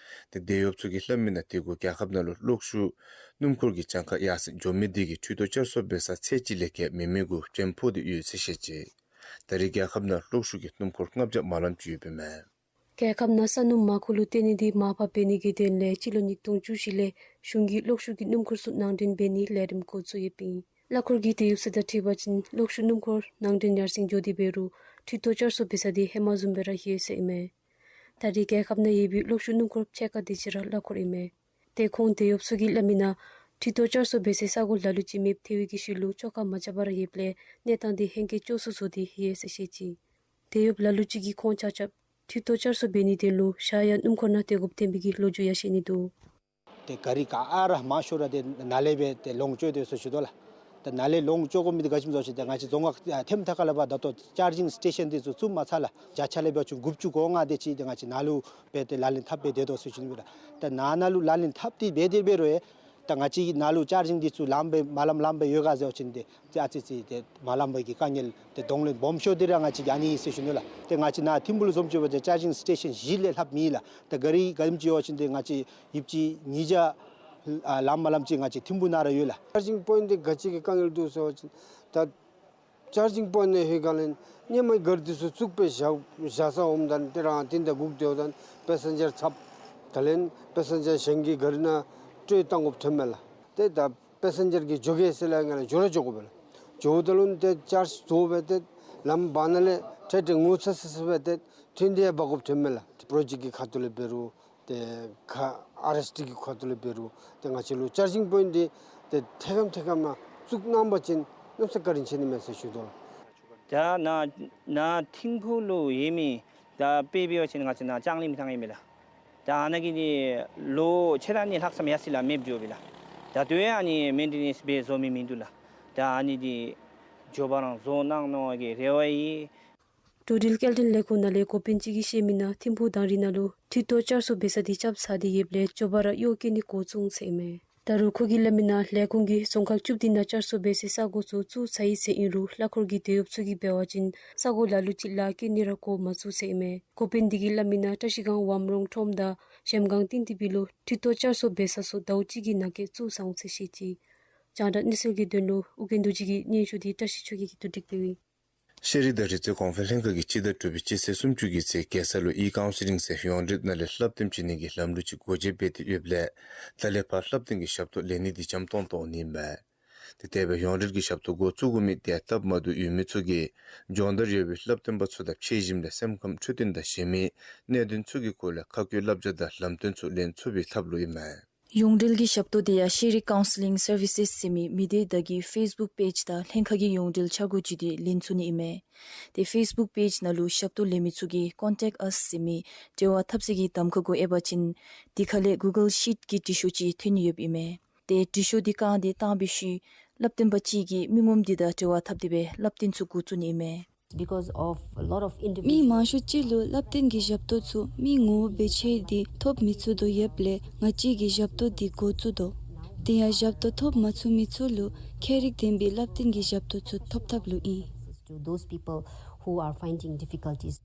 ཏེ་འདེད་གཡོགཔ་ཚུ་གིས་སླབ་མི་ནང་དེ་གུ་རྒྱལ་ཁབ་ནང་ལུ་གློག་ཤུགས་སྣུམ་འཁོར་གྱི་གྱངས་ཁ་ཡར་སེང་འགྱོ་མི་འདི་གིས་འཕྲུལ་དོ་བསྐྱར་གསོ་འབད་ས་ཚད་ཅིག་ལས་བརྒལ་མེད་མི་གུ་བྱེམ་ཕོག་སྟེ་ཡོད་ཟེར་བཤད་ཅི། ད་རེས་རྒྱལ་ཁབ་ནང་གློག་ཤུགས་ཀྱི་སྣུམ་འཁོར་ལྔ་བརྒྱ་མ་ལངམ་ཅིག་ཡོདཔ་ཨིན་མས། རྒྱལ་ཁབ་ནང་ས་སྣུམ་མར་ཁུ་ལུ་བརྟེན་ནི་འདི་མར་ཕབ་འབད་ནི་གི་དོན་ལས་སྤྱི་ལོ་ཉིས་སྟོང་བཅུ་བཞི་ལས་གཞུང་གིས་གློག་ཤུགས་ཀྱི་སྣུམ་འཁོར་ཚུ་ནང་འདྲེན་འབད་ནིའི་ལས་རིམ་འགོ་བཙུགས་ཡོདཔ་ཨིན། གླ་འཁོར་གྱི་དེད་གཡོགཔ་ཚུ་དང་འཁྲིལ་བ་ཅིན་གློག་ཤུགས་སྣུམ་འཁོར་ནང་འདྲེན་ཡར་སེང་འགྱོ་སྟེ་འབད་རུང་འཕྲུལ་ཐོག་བསྐྱར་གསོ་འབད་ས་འདི་ཧེ་མ་བཟུམ་སྦེ་ར་ཡོད་ཟེར་ཨིན་མས། ད་རེས་རྒྱལ་ཁབ་ནང་ཡོད་པའི་གློག་ཤུགས་སྣུམ་འཁོར་ཕྱེད་ཀ་དེ་ཅིག་ར་གླ་འཁོར་ཨིན་མས། ཏེ་ཁོང་དེད་གཡོགཔ་ཚུ་གིས་སླབ་མི་ནང་འཕྲུལ་ཐོག་བསྐྱར་གསོ་འབད་སའི་ས་གོ་ལ་ལུ་ཅིག་མེདཔ་ཐལ་བའི་གི་ཤུལ་ལུ་བཅོ་ཁ་མ་རྐྱབ་པར་ཡོདཔ་ལས་གནས་སྟངས་འདི་ཧེང་སྐལ་སྐྱོ་སུ་སུ་སྦེ་ཡོད་ཟེར་བཤད་ཅི། དེད་གཡོགཔ་ལ་ལུ་ཅིག་གིས་ཁོང་ཆ་ཁྱབ་འཕྲུལ་ཐོག་བསྐྱར་གསོ་འབད་ནིའི་དོན་ལུ་ཞག་ཡང་སྣུམ་འཁོར་ནང་སྡོད་དགོཔ་ཐོན་པའི་གི་ལོ་རྒྱུས་ཡང་བཤད་ནི་འདུག། ཏེ་ག་རི་ག་ཨ་ར་མང་ཤོས་ར་ཏེ་ནཱ་ལས་སྦེ་ཏེ་ལོངས་སྤྱོད་དེ་ཟེར་ཞུ་དོ་ལགས། ཏེ་ནཱ་ལས་ལོངས་སྤྱོད་དགོ་མི་འདི་ག་ཅི་སྨོ་ཟེར་བ་ཅིན་ཏེ་ང་བཅས་རྫོང་ཁག་ཨ་ཐེམ་ཐ་ཁ་ལས་ཕར་ད་ལྟོ་ཅར་ཇིང་སི་ཊེ་ཤཱན་འདི་ཚུ་བཙུགས་མ་ཚར་ལགས། བརྒྱ་ཆ་ལས་འབད་བ་ཅིན་དགུ་བཅུ་གོ་ལྔ་དེ་ཅིག་ཏེ་ང་བཅས་ནཱ་ལུ་སྦེ་ཏེ་ལག་ལེན་འཐབ་སྦེ་སྡོད་དོ་ཟེར་ཞུ་ནི་ཨིན་ལགས། ཏེ་ནཱ་ནཱ་ལུ་ལག་ལེན་འཐབ་སྟེ་འབད་དེ་འབད་རུང་ཡང་ད་ང་བཅས་ནཱ་ལུ་ཅར་ཇིང་འདི་ཚུ་ལངམ་སྦེ་མ་ལངམ་ལངམ་སྦེ་ཡོད་ག་ཟེར་བ་ཅིན་ཏེ་ཏེ་ཨ་ཙི་ཙི་ཏེ་མ་ལངམ་པའི་གི་དཀའ་ངལ་ཏེ་གདོང་ལེན་སྦོམ་ཤོས་འདི་ར་ང་བཅས་ཀྱི་ཨ་ནི་ཨིན་ཟེར་ཞུ་ནི་ལགས། ཏེ་ང་བཅས་ནཱ་ཐིམ་ཕུག་ལུ་བཟུམ་ཅིག་འབད་བ་ཅིན་ཅར་ཇིང་སི་ཊེ་ཤཱན་བཞི་ལས་ལྷགཔ་མེད་ལགས། ཏེ་ག་རི་ག་དེམ་ཅིག་ཡོད་པ་ཅིན་ཏེ་ང་བཅས་ཡོདཔ་ཅིག་ཉིས་བརྒྱ་ཨ་ལངམ་མ་ལངམ་ཅིག་ང་བཅས་ཐིམ་ཕུག་ནང་ར་ཡོད་ལགས། ཅར་ཇིང་པོའིནཊ་འདི་ག་ཅི་གི་དཀའ་ངལ་འདུག་ཟེར་བ་ཅིན་ད་ཅར་ཇིང་པོའིནཊ་ནང་ལྷོད་ག་ལས་སྔོན་མའི་ག་རི་འདི་ཚུ་བཙུགས་སྦེ་བཞག་བཞག་ས་འོངམ་ད་ཏེ་རང་བདུན་དང་སྒུག་སྡོད་ད་པེ་སེན་ཇར་ཚབ་ད་ལས་པེ་སེན་ཇར་གཞན་གྱི་ག་རི་ནང་སྤྲོད་བཏང་དགོཔ་ཐོནམ་མས་ལགས། ཏེ་ད་པེ་སེན་ཇར་གྱིས་འགྱོ་གེ་ཟེར་ལས་ང་ལས་འགྱོ་ར་འགྱོ་དགོ་པས་ལགས། འགྱོཝ་ད་ལུ་ཏེ་ཅརཇ་རྫོགས་སྦེ་ཏེ་ལམ་བར་ན་ལས་ཏེ་ཏེ་ངོ་ཚ་ས་ས་སྦེ་ཏེ་ཐོན་ཏེ་ཡང་འབག་དགོཔ་ཐོནམ་མས་ལགས། པྲོ་ཇེཀཊ་ཀྱི་ཁ་ཐུག་ལས་འབད་རུང་ཏེ་ཁ་ཨར་ཨེསི་ཌི་གི་ཁ་ཐུག་ལས་འབད་རུང་ཏེ་ང་བཅས་ལུ་ཅར་ཇིང་པོའིནཊ་འདི་ཏེ་ཐད་ཀར་ཐད་ཀར་མ་བཙུགས་གནང་པ་ཅིན་གནམ་ས་བཀའ་དྲིན་ཆེ་ནི་མས་ཟེར་ཞུ་དོ་ལགས། ད་ནཱ་ནཱ་ཐིམ་ཕུག་ལུ་ཡོད་མི་ད་དཔེ་འབད་བ་ཅིན་ང་བཅས་ནཱ་ལྕང་གླིང་མི་ཐང་ཨིན་མས་ལགས། ད་ཨ་ནཱ་གི་འདི་ལོ་ཕྱེད་དང་གཉིས་ལྷག་ཙམ་ཡར་སོང་ཡི་ལགས་མེདཔ་འགྱོ་སྦེ་ལགས། ད་ལྟོ་ཡང་ཨ་ནི་མེན་ཊེ་ནེནསི་འབད་བཟོ་མི་མིན་འདུག་ལགས། ད་ཨ་ནི་འདི་མགྱོགས་པ་རང་བཟོ་གནང་ནི་གི་རེ་བ་ཡོད། འགྲོ་འགྲུལ་སྐྱེལ་འདྲེན་ལས་ཁུངས་ནང་ལས་འགོ་དཔོན་ཅིག་གིས་བཤད་མི་ནང་ཐིམ་ཕུག་དང་རི་ནང་ལུ་འཕྲུལ་ཐོག་བསྐྱར་གསོ་འབད་ས་འདི་རྐྱབ་ཚར་ཏེ་ཡོདཔ་ལས་མགྱོགས་པ་ར་གཡོག་བཀོལ་ནི་འགོ་བཙུགས་ཟེར་ཨིན་མས། ད་རུང་ཁོ་གིས་སླབ་མི་ནང་ལས་ཁུངས་ཀྱིས་རྫོང་ཁག་བཅུ་བདུན་ནང་བསྐྱར་གསོ་འབད་སའི་ས་གོ་ཚུ་བཙུགས་ཚར་ཡི་ཟེར་ཨིན་རུང་གླ་འཁོར་གྱི་དེད་གཡོགཔ་ཚུ་གིས་འབད་བ་ཅིན་ས་གོ་ལ་ལུ་ཅིག་ལཱ་བཀལ་ནི་ར་འགོ་མ་བཙུགས་ཟེར་ཨིན་མས། འགོ་དཔོན་འདི་གིས་སླབ་མི་ནང་བཀྲ་ཤིས་སྒང་ཝམ་རོང་ཁྲོམ་དང་གཞལམ་སྒང་ཏིང་ཏི་བི་ལུ་འཕྲུལ་ཐོག་བསྐྱར་གསོ་འབད་ས་ཚུ་ཟླཝ་གཅིག་གི་ནང་འཁོད་བཙུགས་ཚར་འོང་ཟེར་བཤད་ཅི། རྒྱང་བསྒྲགས་གནས་ཚུལ་གྱི་དོན་ལུ་ཨོ་རྒྱན་རྡོ་རྗེ་གི་སྙན་ཞུ་འདི་བཀྲ་ཤིས་ཆོས་རྒྱལ་གྱིས་བསྡུ་སྒྲིག་འབདཝ་ཨིན། ཤེས་རིག་དང་རིག་རྩལ་གོང་འཕེལ་ལྷན་ཁག་གིས་སྤྱི་ཟླ་དྲུག་པའི་སྤྱི་ཚེས་སུམ་ཅུ་གི་ཚེ་རྒྱལ་ས་ལུ་ཨི་ཀའུན་སི་ལིང་ཟེར་ཡོངས་འབྲེལ་ནང་ལས་བསླབ་སྟོན་བྱིན་ནི་གི་ལམ་ལུགས་ཅིག་སྒོ་འབྱེད་འབད་དེ་ཡོདཔ་ལས་ད་ལས་ཕར་བསླབ་སྟོན་གྱི་ཞབས་ཏོག་ལེན་ནི་འདི་འཇམ་ཏོང་ཏོ་འོང་ནི་མས། ཏེ་དེ་སྦེ་ཡོངས་འབྲེལ་གྱི་ཞབས་ཏོག་འགོ་བཙུགས་དགོ་མི་དེ་སྟབས་མ་བདེཝ་ཡོད་མི་ཚུ་གིས་སྦྱོང་བརྡར་ཡོད་པའི་བསླབ་སྟོན་པ་ཚུ་དང་ཕྱད་ཞིནམ་ལས་སེམས་ཁམས་འཕྲོད་བསྟེན་དང་གཞན་མི་གནད་དོན་ཚུ་གི་སྐོར་ལས་ཁ་སྐོང་བསླབ་བྱ་དང་ལམ་སྟོན་ཚུ་ལེན་ཚུགས་པའི་ཐབས་ལུ་ཨིན་མས། ཡོངས་འབྲེལ་གྱི་ཞབས་ཏོག་དེ་ཡང་ཤེས་རིག་ཀའུན་སི་ལིང་སར་བི་སེསི་ཟེར་མི་མི་སྡེ་བདག་གི་ཕེསི་བུཀ་པེཇ་དང་ལྷན་ཁག་གི་ཡོངས་འབྲེལ་འཆར་སྒོ་བརྒྱུད་དེ་ལེན་ཚུགས་ནི་ཨིན་མས། ཏེ་ཕེསི་བུཀ་པེཇ་ནང་ལུ་ཞབས་ཏོག་ལེན་མི་ཚུ་གིས་ཀོན་ཊེཀཊ་ཨས་ཟེར་མི་འབྲེལ་བ་འཐབ་སའི་གི་གདམ་ཁ་གུ་ཨེབ་པ་ཅིན་དེ་ཁ་ལས་གུ་གཱལ་ཤིཊ་གི་འབྲི་ཤོག་ཅིག་ཐོན་ནི་ཡོདཔ་ཨིན་མས། ཏེ་འབྲི་ཤོག་དེ་བཀང་སྟེ་བཏང་བའི་ཤུལ་བསླབ་སྟོན་པ་ཅིག་གིས་མི་ངོམ་དེ་དང་འབྲེལ་བ་འཐབ་སྟེ་སྦེ་བསླབ་སྟོན་ཚུ་འགོ་བཙུགས་ནི་ཨིན་མས། Because of a lot of individual མི་མང་ཤོས་ཅིག་ལུ་བསླབ་སྟོན་གྱི་ཞབས་ཏོག་ཚུ་མི་ངོ་བོ་སྦེ་ཕྱད་དེ་ཐོབ་མི་ཚུགས་དོ་ཡོདཔ་ལས་ང་བཅས་ཀྱིས་ཞབས་ཏོག་འདི་འགོ་བཙུགས་དོ། དེ་ཡང་ཞབས་ཏོག་ཐོབ་མ་ཚུགས་མི་ཚུ་ལུ་ཁྱད་རིག་ལྡན་པའི་བསླབ་སྟོན་གྱི་ཞབས་ཏོག་ཚུ་ཐོབ་ཐབས་ལུ་ཨིན། To those people who are finding difficulties.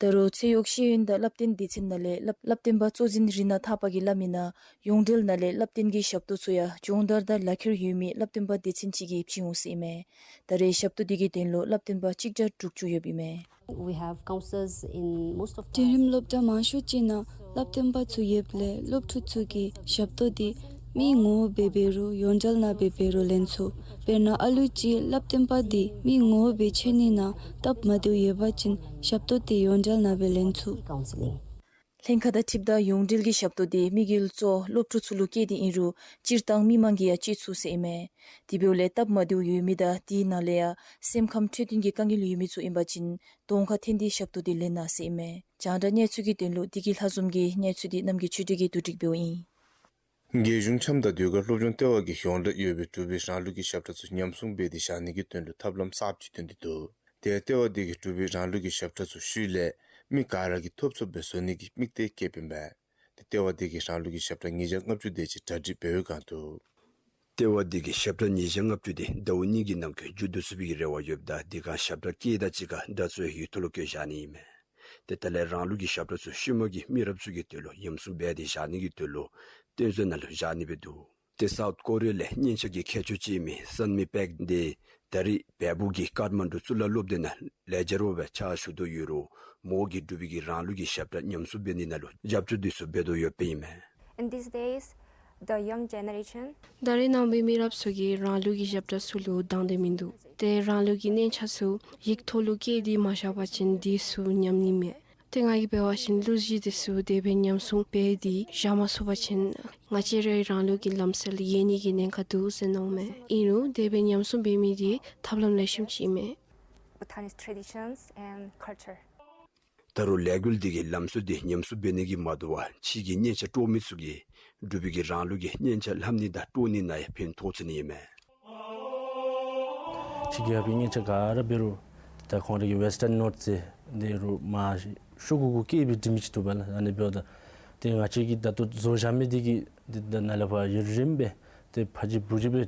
ད་རུང་ཚེ་གཡོག་ཤེས་ཡོན་དང་བསླབ་སྟོན་སྡེ་ཚན་ནང་ལས་བསླབ་བསླབ་སྟོན་པ་གཙོ་འཛིན་རི་ནང་ཐར་པ་གིས་སླབ་མི་ནང་ཡོངས་འབྲེལ་ནང་ལས་བསླབ་སྟོན་གྱི་ཞབས་ཏོག་ཚུ་ཡང་སྦྱོང་བརྡར་དང་ལག་ཁྱེར་ཡོད་མི་བསླབ་སྟོན་པ་སྡེ་ཚན་ཅིག་གིས་བྱིན་འོང་ཟེར་ཨིན་མས། ད་རེས་ཞབས་ཏོག་དེ་གི་དོན་ལུ་བསླབ་སྟོན་པ་གཅིག་བརྒྱ་དྲུག་ཅུ་ཡོདཔ་ཨིན་མས། We have counselors in most of the འབྲིང་རིམ་སློབ་གྲྭ་མང་ཤོས་ཅིག་ནང་བསླབ་སྟོན་པ་ཚུ་ཡོདཔ་ལས་སློབ་ཕྲུག་ཚུ་གིས་ཞབས་ཏོག་འདི་མི་ངོ་བོ་སྦེ་འབད་རུང་ཡོངས་འབྲེལ་ནང་སྦེ་འབད་རུང་ལེན་ཚུགས། དཔེར་ན་ཨ་ལུ་ཅིག་བསླབ་སྟོན་པ་འདི་མི་ངོ་བོ་སྦེ་ཕྱད་ནི་ནང་སྟབས་མ་བདེཝ་ཡོད་པ་ཅིན་ཞབས་ཏོག་འདི་ཡོངས་འབྲེལ་ནང་སྦེ་ལེན་ཚུགས། Counseling. ལྷན་ཁག་དང་འཁྲིལཝ་ད་ཡོངས་འབྲེལ་གྱི་ཞབས་ཏོག་འདི་དམིགས་ཡུལ་གཙོ་བོ་སློབ་ཕྲུག་ཚུ་ལུ་བསྐྱེད་དེ་ཨིན་རུང་སྤྱིར་བཏང་མི་མང་གིས་ཡང་སྤྱོད་ཚུགས་ཟེར་ཨིན་མས། དེ་འབདཝ་ལས་སྟབས་མ་བདེཝ་ཡོད་མི་དང་དེའི་ནང་ལས་ཡང་སེམས་ཁམས་འཕྲོད་བསྟེན་གྱི་དཀའ་ངལ་ཡོད་མི་ཚུ་ཨིན་པ་ཅིན་གདོང་ཁར་འཐོན་ཏེ་ཞབས་ཏོག་འདི་ལེན་གནང་ཟེར་ཨིན་མས། རྒྱང་བསྒྲགས་གནས་ཚུལ་གྱི་དོན་ལུ་བདེ་སྐྱིད་ལྷ་འཛོམས་ཀྱི་གནས་ཚུལ་འདི་རྣམ་རྒྱལ་ཆོས་སྒྲོན་གྱིས་བསྡུ་སྒྲིག་འབདཝ་ཨིན། རྒྱལ་གཞུང་འཆམ་དང་ཟློས་གར་སློབ་སྦྱོང་ལྟེ་བ་གིས་ཡོངས་གྲགས་ཡོད་པའི་འབྲུག་པའི་རང་ལུགས་ཀྱི་ཞབས་ཁྲ་ཚུ་ཉམས་སྲུང་འབད་དེ་བཞག་ནི་གི་དོན་ལུ་ཐབས་ལམ་གསརཔ་ཅིག་བཏོན་ཏེ་འདུག། ཏེ་ལྟེ་བ་འདི་གིས་འབྲུག་པའི་རང་ལུགས་ཀྱི་ཞབས་ཁྲ་ཚུ་ཤུལ་ལས་མི་ག་ར་གིས་ཐོབ་ཚུགསཔ་སྦེ་བཟོ་ནི་གི་དམིགས་གཏད་བསྐྱེདཔ་ཨིན་པས། ཏེ་ལྟེ་བ་འདི་གིས་རང་ལུགས་ཀྱི་ཞབས་ཁྲ་ཉིས་བརྒྱ་ལྔ་བཅུ་དེ་ཅིག་གྲ་སྒྲིག་འབད་བའི་སྒང་དུ། ལྟེ་བ་འདི་གིས་ཞབས་ཁྲ་ཉིས་བརྒྱ་ལྔ་བཅུ་དེ་ཟླཝ་གཉིས་ཀྱི་ནང་འཁོད་མཇུག་བསྡུ་ཚུགས་པའི་རེ་བ་ཡོདཔ་ད་དེ་སྒང་ཞབས་ཁྲ་བཀལཝ་དང་གཅིག་ཁར་དྲ་ཚུ་ཡང་ཡུལ་ཐོག་ལུ་བཀོད་བཞག་ནི་ཨིན་མས། ཏེ་ད་ལས་རང་ལུགས་ཀྱི་ཞབས་ཁྲ་ཚུ་ཤུལ་མ་གི་མི་རབས་ཚུ་གི་དོན་ལུ་ཉམས་སྲུང་འབད་དེ་བཞག་ནི་གི་དོན་ལུ་བསྟན་བཟོ་ནང་ལུ་བཞག་ནི་སྦེ་འདུག། ཏེ་སའུཐ་ཀོ་རི་ཡ་ལས་སྙན་ཆ་གི་མཁས་མཆོག་ཅིག་ཨིན་མི་སན་མི་པེག་འདི་ད་རིས་བལ་པོ་གི་ཀཱཐ་མན་ཌུ་གཙུག་ལག་སློབ་སྡེ་ནང་ལེགས་སྦྱར་བ་སྦེ་ཕྱག་ཞུ་དོ་ཡོད་རུང་མོ་གིས་འབྲུག་པའི་གི་རང་ལུགས་ཀྱི་ཞབས་ཁྲ་ཉམས་གསོ་འབད་ནི་ནང་ལུ་རྒྱབ་སྐྱོར་འདི་ཚུ་འབད་དོ་ཡོདཔ་ཨིན་མས། In these days, the young generation ད་རེས་ནངས་པའི་མི་རབས་ཚུ་གིས་རང་ལུགས་ཀྱི་ཞབས་ཁྲ་ཚུ་ལུ་དང་འདོད་མིན་འདུག། ཏེ་རང་ལུགས་ཀྱི་སྙན་ཆ་ཚུ་ཡིག་ཐོག་ལུ་བཀོད་དེ་མ་བཞག་པ་ཅིན་འདི་ཚུ་ཉམས་ནི་མས། ཏེ་ང་གིས་འབད་བ་ཅིན་གླུ་གཞས་འདི་ཚུ་དེ་སྦེ་ཉམས་སྲུང་འབད་དེ་བཞག་མ་ཚུགས་པ་ཅིན་ང་བཅས་རའི་རང་ལུགས་ཀྱི་ལམ་སྲོལ་ཡལ་ནི་གི་ཉེན་ཁ་འདུག་ཟེར་མནོཝ་མས། ཨིན་རུང་དེ་སྦེ་ཉམས་སྲུང་འབད་མི་འདི་ཐབས་ལམ་ལེགས་ཤོམ་ཅིག་ཨིན་མས། Bhutanese traditions and culture. ད་རུང་ལས་འགུལ་འདི་གིས་ལམ་སྲོལ་འདི་ཉམས་གསོ་འབད་ནི་གིས་མ་དོ་བར་ཕྱི་གི་སྙན་ཆ་དཀྲོག་མི་ཚུ་གིས་འབྲུག་པའི་གི་རང་ལུགས་ཀྱི་སྙན་ཆ་ལྷབ་ནི་དང་དཀྲོག་ནི་ནང་ཡང་ཕན་ཐོགས་ཚུགས་ནི་ཨིན་མས། ཕྱི་རྒྱལ་ཁབ་ཀྱི་སྙན་ཆ་ག་ར་འབད་རུང་ད་ཁོང་རའི་གི་ཝེསི་ཊརན་ནོཊ་ཟེར་འདི་རུང་མ་ཤོག་གུ་གུ་བཀོད་སྦེ་འབྲི་མི་ཅིག་འདུག་པ་ལགས། ཨ་ནི་འབདཝ་ད་ཏེ་ང་བཅས་ཀྱིས་ད་ལྟོ་བཟོ་བཞག་མི་འདི་གིས་འདི་ད་ནཱ་ལས་ཕར་ཡུན་རིངམོ་སྦེ་ཏེ་ཕར་ཅིག་བུ་ཅིག་སྦེ་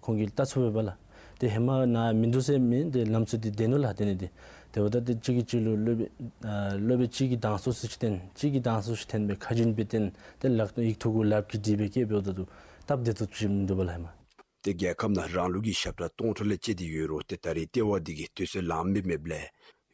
ཁོང་གིས་བལྟ་ཚུགས་པས་པ་ལགས། ཏེ་ཧེ་མ་ནཱ་མིན་འདུག་ཟེར་མི་འདི་ལམ་སྲོལ་འདི་བདེ་ནུག་ལགས། དེ་ནི་འདི་དེ་འབདཝ་ད་ཏེ་གཅིག་གིས་གཅིག་ལུ་སློབ་དཔོན་ཨ་སློབ་དཔོན་གཅིག་གིས་དང་སྲོ་ཚུ་ཅིག་བསྟན་གཅིག་གིས་དང་སྲོ་ཅིག་བསྟན་སྦེ་ཁ་རྒྱུན་སྦེ་བསྟན་ཏེ་ལག་ཡིག་ཐོག་གུ་ལགཔ་གིས་བྲིས་སྦེ་བཀོད་འབདཝ་ད་ལུ་སྟབས་བདེ་ཏོག་ཏོ་ཅིག་མིན་འདུག་པ་ལགས་ཧེ་མ། ཏེ་རྒྱལ་ཁབ་ནང་རང་ལུགས་ཀྱི་ཞབས་ཁྲ་སྟོང་ཕྲག་ལས་བཅད་དེ་ཡོད་རུང་ཏེ་ད་རེས་ལྟེ་བ་འདི་གིས་དུས་ཚོད་ལངམ་མེདཔ་ལས་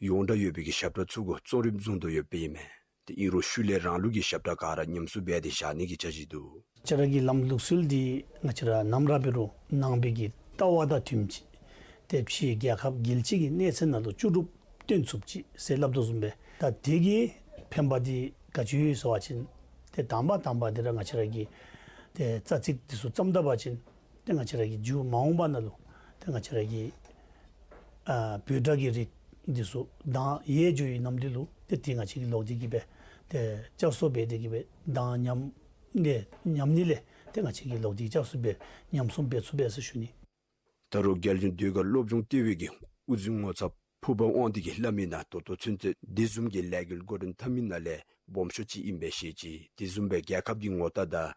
ཡོངས་གྲགས་ཡོད་པའི་གི་ཞབས་ཁྲ་ཚུ་གུ་གཙོ་རིམ་བཟུང་དོ་ཡོདཔ་ཨིན་མས། ཏེ་ཨིན་རུང་ཤུལ་ལས་རང་ལུགས་ཀྱི་ཞབས་ཁྲ་ག་ར་ཉམས་གསོ་འབད་དེ་བཞག་ནི་གི་འཆར་གཞི་འདུག། ང་བཅས་ར་གི་ལམ་ལུགས་སྲོལ་འདི་ང་བཅས་ར་ནམ་ར་འབད་རུང་ནང་པའི་གི་ལྟ་བ་དང་མཐུནམ་ཅིག་ཏེ་ཕྱིའི་རྒྱལ་ཁབ་རྒྱལ་སྤྱི་གི་གནས་ཚད་ནང་ལུ་ལྕོགས་གྲུབ་སྟོན་ཚུགསཔ་ཅིག་ཟེར་སླབ་དོ་བཟུམ་སྦེ་ད་དེ་གི་ཕན་པ་འདི་ག་ཅི་ཡོད་ཟེར་བ་ཅིན་ཏེ་དང་པ་དང་པ་འདི་ར་ང་བཅས་ར་གི་ཏེ་རྩ་ཚིག་འདི་ཚུ་བརྩམ་ད་པ་ཅིན་ཏེ་ང་བཅས་ར་གི་མཇུག་མ་འོངས་པ་ནང་ལུ་ཏེ་ང་བཅས་ར་གི་ཨ་བོད་སྒྲ་གི་རིགས་འདི་ཚུ་གདངས་ཡལ་འགྱོ་བའི་ནམ་དུས་ལུ་ཏེ་དེ་ང་བཅས་ཀྱིས་ལོག་སྟེ་གི་སྦེ་ཏེ་བསྐྱར་གསོ་འབད་དེ་གི་སྦེ་གདངས་ཉམས་ནི་ཉམས་ནི་ལས་ཏེ་ང་བཅས་ཀྱིས་ལོག་སྟེ་བསྐྱར་གསོ་འབད་ཉམས་སྲུང་འབད་ཚུགས་པས་ཟེར་ཞུ་ནི། ད་རུང་རྒྱལ་གཞུང་ཟློས་གར་སློབ་སྦྱོང་ལྟེ་བའི་གི་དབུ་འཛིན་ངོ་ཚབ་ཕུར་པ་དབང་འདུས་ཀྱིས་སླབ་མིའི་ནང་ད་ལྟོ་ཚུན་ཚོད་དེ་བཟུམ་གྱི་ལས་འགུལ་འགོ་འདྲེན་འཐབ་མི་ནང་ལས་སྦོམ་ཤོས་ཅིག་ཨིན་པས་ཤེས་ཅི། དེ་བཟུམ་སྦེ་རྒྱལ་ཁབ་ཀྱི་ངོ་རྟགས་དང་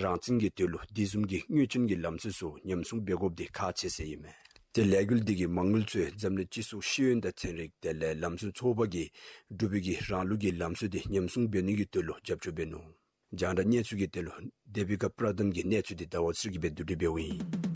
རང་བཙན་གྱི་དོན་ལུ་དེ་བཟུམ་གྱི་དངོས་ཅན་གྱི་ལམ་སྲོལ་ཚུ་ཉམས་སྲུང་འབད་དགོཔ་འདི་ཁག་ཆེ་ཟེར་ཨིན་མས། ཏེ་ལས་འགུལ་འདི་གི་མ་དངུལ་ཚུ་འཛམ་གླིང་སྤྱི་ཚོགས་ཤེས་ཡོན་དང་ཚན་རིག་དེ་ལས་ལམ་སྲོལ་ཚོགས་པ་གིས་འབྲུག་པའི་གི་རང་ལུགས་ཀྱི་ལམ་སྲོལ་འདི་ཉམས་སྲུང་འབད་ནི་གི་དོན་ལུ་རྒྱབ་སྐྱོར་འབད་ནུག། རྒྱང་བསྒྲགས་གནས་ཚུལ་གྱི་དོན་ལུ་དེ་བི་ཀ་པྲ་དྷཱན་གྱི་གནས་ཚུལ་འདི་ཟླ་བ་ཚེ་རིང་གིས་སྦེ་བསྡུ་སྒྲིག་འབདཝ་ཨིན།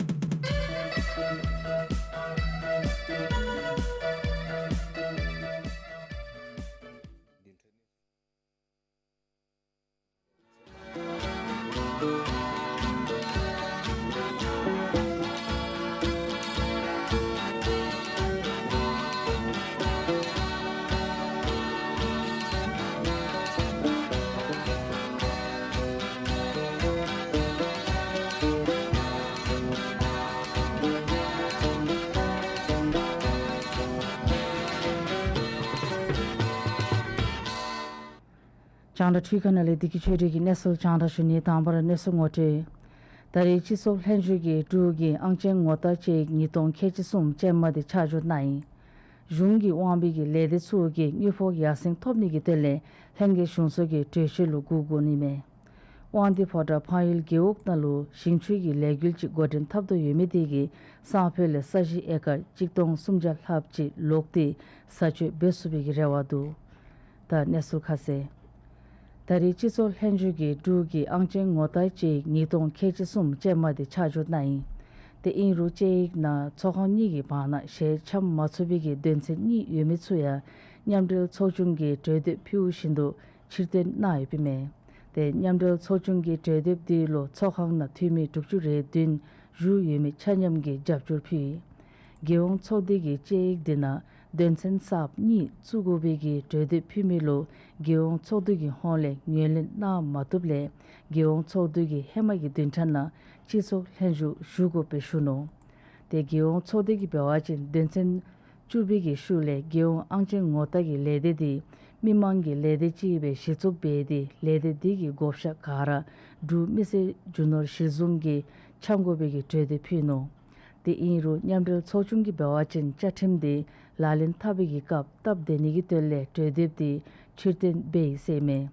རྒྱང་བསྒྲགས་འཕྲུལ་ཁང་ནང་ལས་བདེ་སྐྱིད་ཆོས་སྒྲོན་གྱིས་གནས་ཚུལ་རྒྱང་བསྒྲགས་ཞུ་ནི། དང་པ་ར་གནས་ཚུལ་ངོ་སྤྲོད། ད་རེས་སྤྱི་ཚོགས་ལྷན་བཞུགས་ཀྱིས་འབྲུག་གི་ཨང་ཅན་ངོ་རྟགས་ཅན་ཉིས་སྟོང་ཁལ་གཅིག་གསུམ་ཅན་མ་དེ་ཆ་འཇོག་གནང་ཡི། གཞུང་གིས་དབང་བའི་གི་ལས་སྡེ་ཚུ་གིས་དངུལ་ཕོགས་ཡར་སེང་ཐོབ་ནི་གི་དོན་ལས་ལྷན་རྒྱས་གཞུང་ཚོགས་ཀྱི་གྲོས་ཆོད་ལུ་བསྒུག་དགོ་ནི་མས། དབང་འདུས་ཕོ་བྲང་ཕངས་ཡུལ་རྒེད་འོག་ནང་ལུ་ཞིང་ཆུའི་གི་ལས་འགུལ་ཅིག་འགོ་འདྲེན་འཐབ་དོ་ཡོད་མི་དེ་གིས་སང་ཕོད་ལས་ས་གཞི་ཨེ་ཀར་གཅིག་སྟོང་སུམ་བརྒྱ་ལྷགཔ་ཅིག་ལོག་སྟེ་བཟའ་སྤྱོད་འབད་ཚུགས་པའི་གི་རེ་བ་འདུག། ད་གནས་ཚུལ་ཁ་གསལ། ད་རེས་སྤྱི་ཚོགས་ལྷན་བཞུགས་ཀྱིས་འབྲུག་གི་ཨང་ཅན་ངོ་རྟགས་ཅན་ཉིས་སྟོང་ཁལ་གཅིག་གསུམ་ཅན་མ་དེ་ཆ་འཇོག་གནང་ཡི། དེ་ཨིན་རུང་དཔྱད་ཡིག་ནང་ཚོགས་ཁང་གཉིས་ཀྱི་བར་ན་ཞལ་འཆམ་མ་ཚུགས་པའི་གི་དོན་ཚན་གཉིས་ཡོད་མི་ཚུ་ཡང་མཉམ་འབྲེལ་ཚོགས་ཆུང་གིས་གྲོས་འདེབས་ཕུལཝ་བཞིན་དུ་ཕྱིར་བཏོན་གནང་ཡོདཔ་ཨིན་མས། དེ་མཉམ་འབྲེལ་ཚོགས་ཆུང་གི་གྲོས་འདེབས་འདི་ལུ་ཚོགས་ཁང་ནང་འཐུས་མི་དྲུག་ཅུ་རེ་བདུན་བཞུགས་ཡོད་མི་ཆ་མཉམ་གྱིས་རྒྱབ་སྐྱོར་ཕུལ་ཡི། རྒྱལ་ཡོངས་ཚོགས་འདུ་གི་དཔྱད་ཡིག་འདི་ནང་དོན་ཚན་གསརཔ་གཉིས་བཙུགས་དགོ་པའི་གི་གྲོས་འདེབས་ཕུལ་མི་ལུ་རྒྱལ་ཡོངས་ཚོགས་འདུ་གི་ཧོངས་ལས་ངོས་ལེན་གནང་མ་བཏུབ་ལས་རྒྱལ་ཡོངས་ཚོགས་འདུ་གི་ཧེ་མ་གི་བདུན་ཕྲག་ནང་སྤྱི་ཚོགས་ལྷན་བཞུགས་ཞུ་དགོཔ་སྦེ་ཞུ་ནུག། དེ་རྒྱལ་ཡོངས་ཚོགས་འདུ་གིས་འབད་བ་ཅིན་དོན་ཚན་བཅུ་པའི་གི་ཤུལ་ལས་རྒྱལ་ཡོངས་ཨང་ཅན་ངོ་རྟགས་ཀྱི་ལས་སྡེ་འདི་མི་མང་གི་ལས་སྡེ་ཅིག་སྦེ་གཞི་བཙུགས་འབད་དེ་ལས་སྡེ་འདི་གི་བགོ་བཤའ་ག་ར་འབྲུག་མི་སེར་རྒྱུ་ནོར་གཞིར་བཟུང་གིས་འཆམ་དགོ་པའི་གི་གྲོས་འདེབས་ཕུལ་ནུག། དེ་ཨིན་རུང་མཉམ་འབྲེལ་ཚོགས་ཆུང་གིས་འབད་བ་ཅིན་བཅའ་ཁྲིམས་འདི་ལག་ལེན་འཐབ་པའི་གི་སྐབས་སྟབས་བདེ་ནི་གི་དོན་ལས་གྲོས་འདེབས་འདི་ཕྱིར་བཏོན་འབད་ཡི་ཟེར་མས།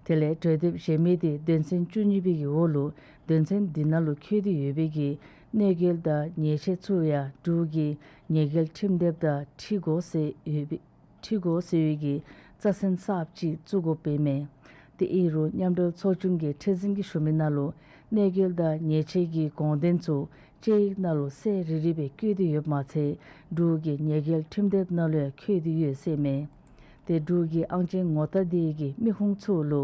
དེ་ལས་གྲོས་འདེབས་གཞན་མི་དེ་དོན་ཚན་བཅུ་གཉིས་པའི་གི་འོག་ལུ་དོན་ཚན་འདི་ནང་ལུ་འཁོད་དེ་ཡོད་པའི་གི་གནོད་སྐྱེལ་དང་ཉེས་ཆད་ཚུ་ཡང་འབྲུག་གི་ཉེས་སྐྱེལ་ཁྲིམས་དེབ་དང་འཁྲིལ་དགོ་ཟེར་ཡོད་པའི་འཁྲིལ་དགོ་ཟེར་བའི་གི་རྩ་ཚན་གསརཔ་ཅིག་བཙུགས་དགོཔ་ཨིན་མས། དེ་ཨིན་རུང་མཉམ་འབྲེལ་ཚོགས་ཆུང་གི་ཁྲི་འཛིན་གྱིས་ཞུ་མི་ནང་ལུ་ གནོད་སྐྱེལ་དང་ཉེས་ཆད་ཀྱི་དགོངས་དོན་ཚུ་དཔྱད་ཡིག་ནང་ལུ་གསལ་རི་རི་སྦེ་བཀོད་དེ་ཡོདཔ་མ་ཚད་འབྲུག་གི་ཉེས་སྐྱེལ་ཁྲིམས་དེབ་ནང་ལུ་ཡང་འཁོད་དེ་ཡོད་ཟེར་མས། ཏེ་འབྲུག་གི་ཨང་ཅན་ངོ་རྟགས་འདི་གི་མི་ཁུངས་ཚུ་ལུ་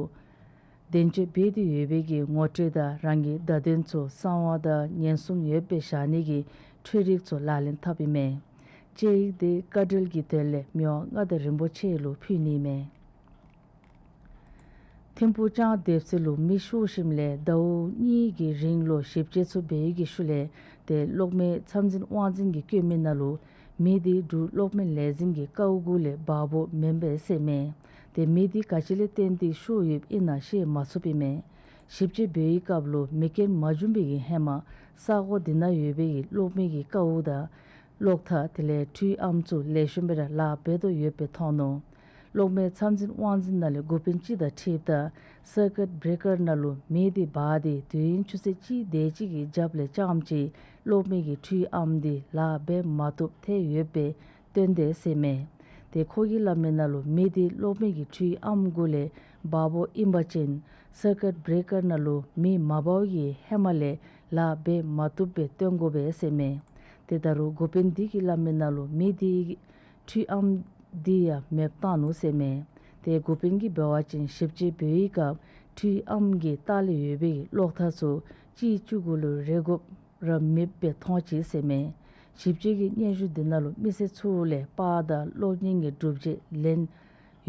དོན་གཅོད་འབད་དེ་ཡོད་པའི་གི་ངོ་སྤྲོད་དང་རང་གི་བརྡ་དོན་ཚུ་གསང་བ་དང་ཉེན་སྲུང་ཡོད་པའི་བཞག་ནི་གི་འཕྲུལ་རིག་ཚུ་ལག་ལེན་འཐབ་ཨིན་མས། དཔྱད་ཡིག་དེ་བཀའ་འགྲེལ་གྱི་དོན་ལས་མི་དབང་མངའ་བདག་རིན་པོ་ཆེ་ལུ་ཕུལ་ནི་མས། ཐིམ་ཕུག་ལྕང་སྡེ་བཞི་ལུ་མེ་ཤོར་ཞིནམ་ལས་ཟླཝ་གཉིས་ཀྱི་རིང་ལུ་ཞིབ་དཔྱད་ཚུ་འབད་བའི་གི་ཤུལ་ལས་ཏེ་གློག་མེ་ཚབ་འཛིན་དབང་འཛིན་གྱིས་བཀོད་མི་ནང་ལུ་མེ་དེ་འབྲུག་གློག་མེ་ལས་འཛིན་གྱི་ཀཝ་གུ་ལས་འབག་འབགཔ་མེན་པས་ཟེར་མས། ཏེ་མེ་དེ་ག་ཅི་ལས་བརྟེན་ཏེ་ཤོར་ཡོདཔ་ཨིན་ན་ཤེས་མ་ཚུགསཔ་ཨིན་མས། ཞིབ་དཔྱད་འབད་བའི་སྐབས་ལུ་མེ་རྐྱེན་མ་བྱུང་བའི་གི་ཧེ་མ་ས་གོ་དེ་ནང་ཡོད་པའི་གི་གློག་མེ་གི་ཀཝ་དང་གློག་ཐག་དེ་ལས་འཕྲུལ་ཨམ་ཚུ་ལེགས་ཤོམ་སྦེ་ར་ལཱ་འབད་དོ་ཡོདཔ་སྦེ་མཐོང་ནུག། གློག་མེ་ཚབ་འཛིན་དབང་འཛིན་ནང་ལས་འགོ་དཔོན་ཅིག་དང་འཁྲིལཝ་ད་སར་ཀིཊ་བྲེ་ཀར་ནང་ལུ་མེ་དེ་འབག་སྟེ་དུས་ཡུན་ཆུ་ཚོད་གཅིག་དེ་ཅིག་གི་རྒྱབ་ལས་རྐྱངམ་ཅིག་གློག་མེ་གི་འཕྲུལ་ཨམ་དེ་ལཱ་འབད་མ་བཏུབ་ཐལ་ཡོདཔ་སྦེ་སྟོན་དེས་ཟེར་མས། ཏེ་ཁོ་གིས་སླབ་མི་ནང་ལུ་མེ་དེ་གློག་མེ་གི་འཕྲུལ་ཨམ་གུ་ལས་འབག་འབགཔ་ཨིན་པ་ཅིན་སར་ཀིཊ་བྲེ་ཀར་ནང་ལུ་མེ་མ་འབགཔ་གི་ཧེ་མ་ལས་ལཱ་འབད་མ་བཏུབ་སྦེ་སྟོན་དགོ་པས་ཟེར་མས། ཏེ་ད་རུང་འགོ་དཔོན་དེ་གིས་སླབ་མི་ནང་ལུ་མེ་དེ་འཕྲུལ་ཨམ་དེ་ཡང་མེདཔ་བཏང་ནུག་ཟེར་མས། ཏེ་འགོ་དཔོན་གྱིས་འབད་བ་ཅིན་ཞིབ་དཔྱད་འབད་བའི་སྐབས་འཕྲུལ་ཨམ་གྱི་ལྟག་ལས་ཡོད་པའི་གློག་ཐག་ཚུ་གཅིག་གཅིག་གུ་ལུ་རེག་དགོཔ་ར་མེདཔ་སྦེ་མཐོང་ཅི་ཟེར་མས། ཞིབ་དཔྱད་ཀྱི་སྙན་ཞུ་འདི་ནང་ལུ་མི་སེར་ཚུ་ལས་པར་དང་གློག་བརྙན་གྱི་སྒྲུབ་བྱེད་ལེན་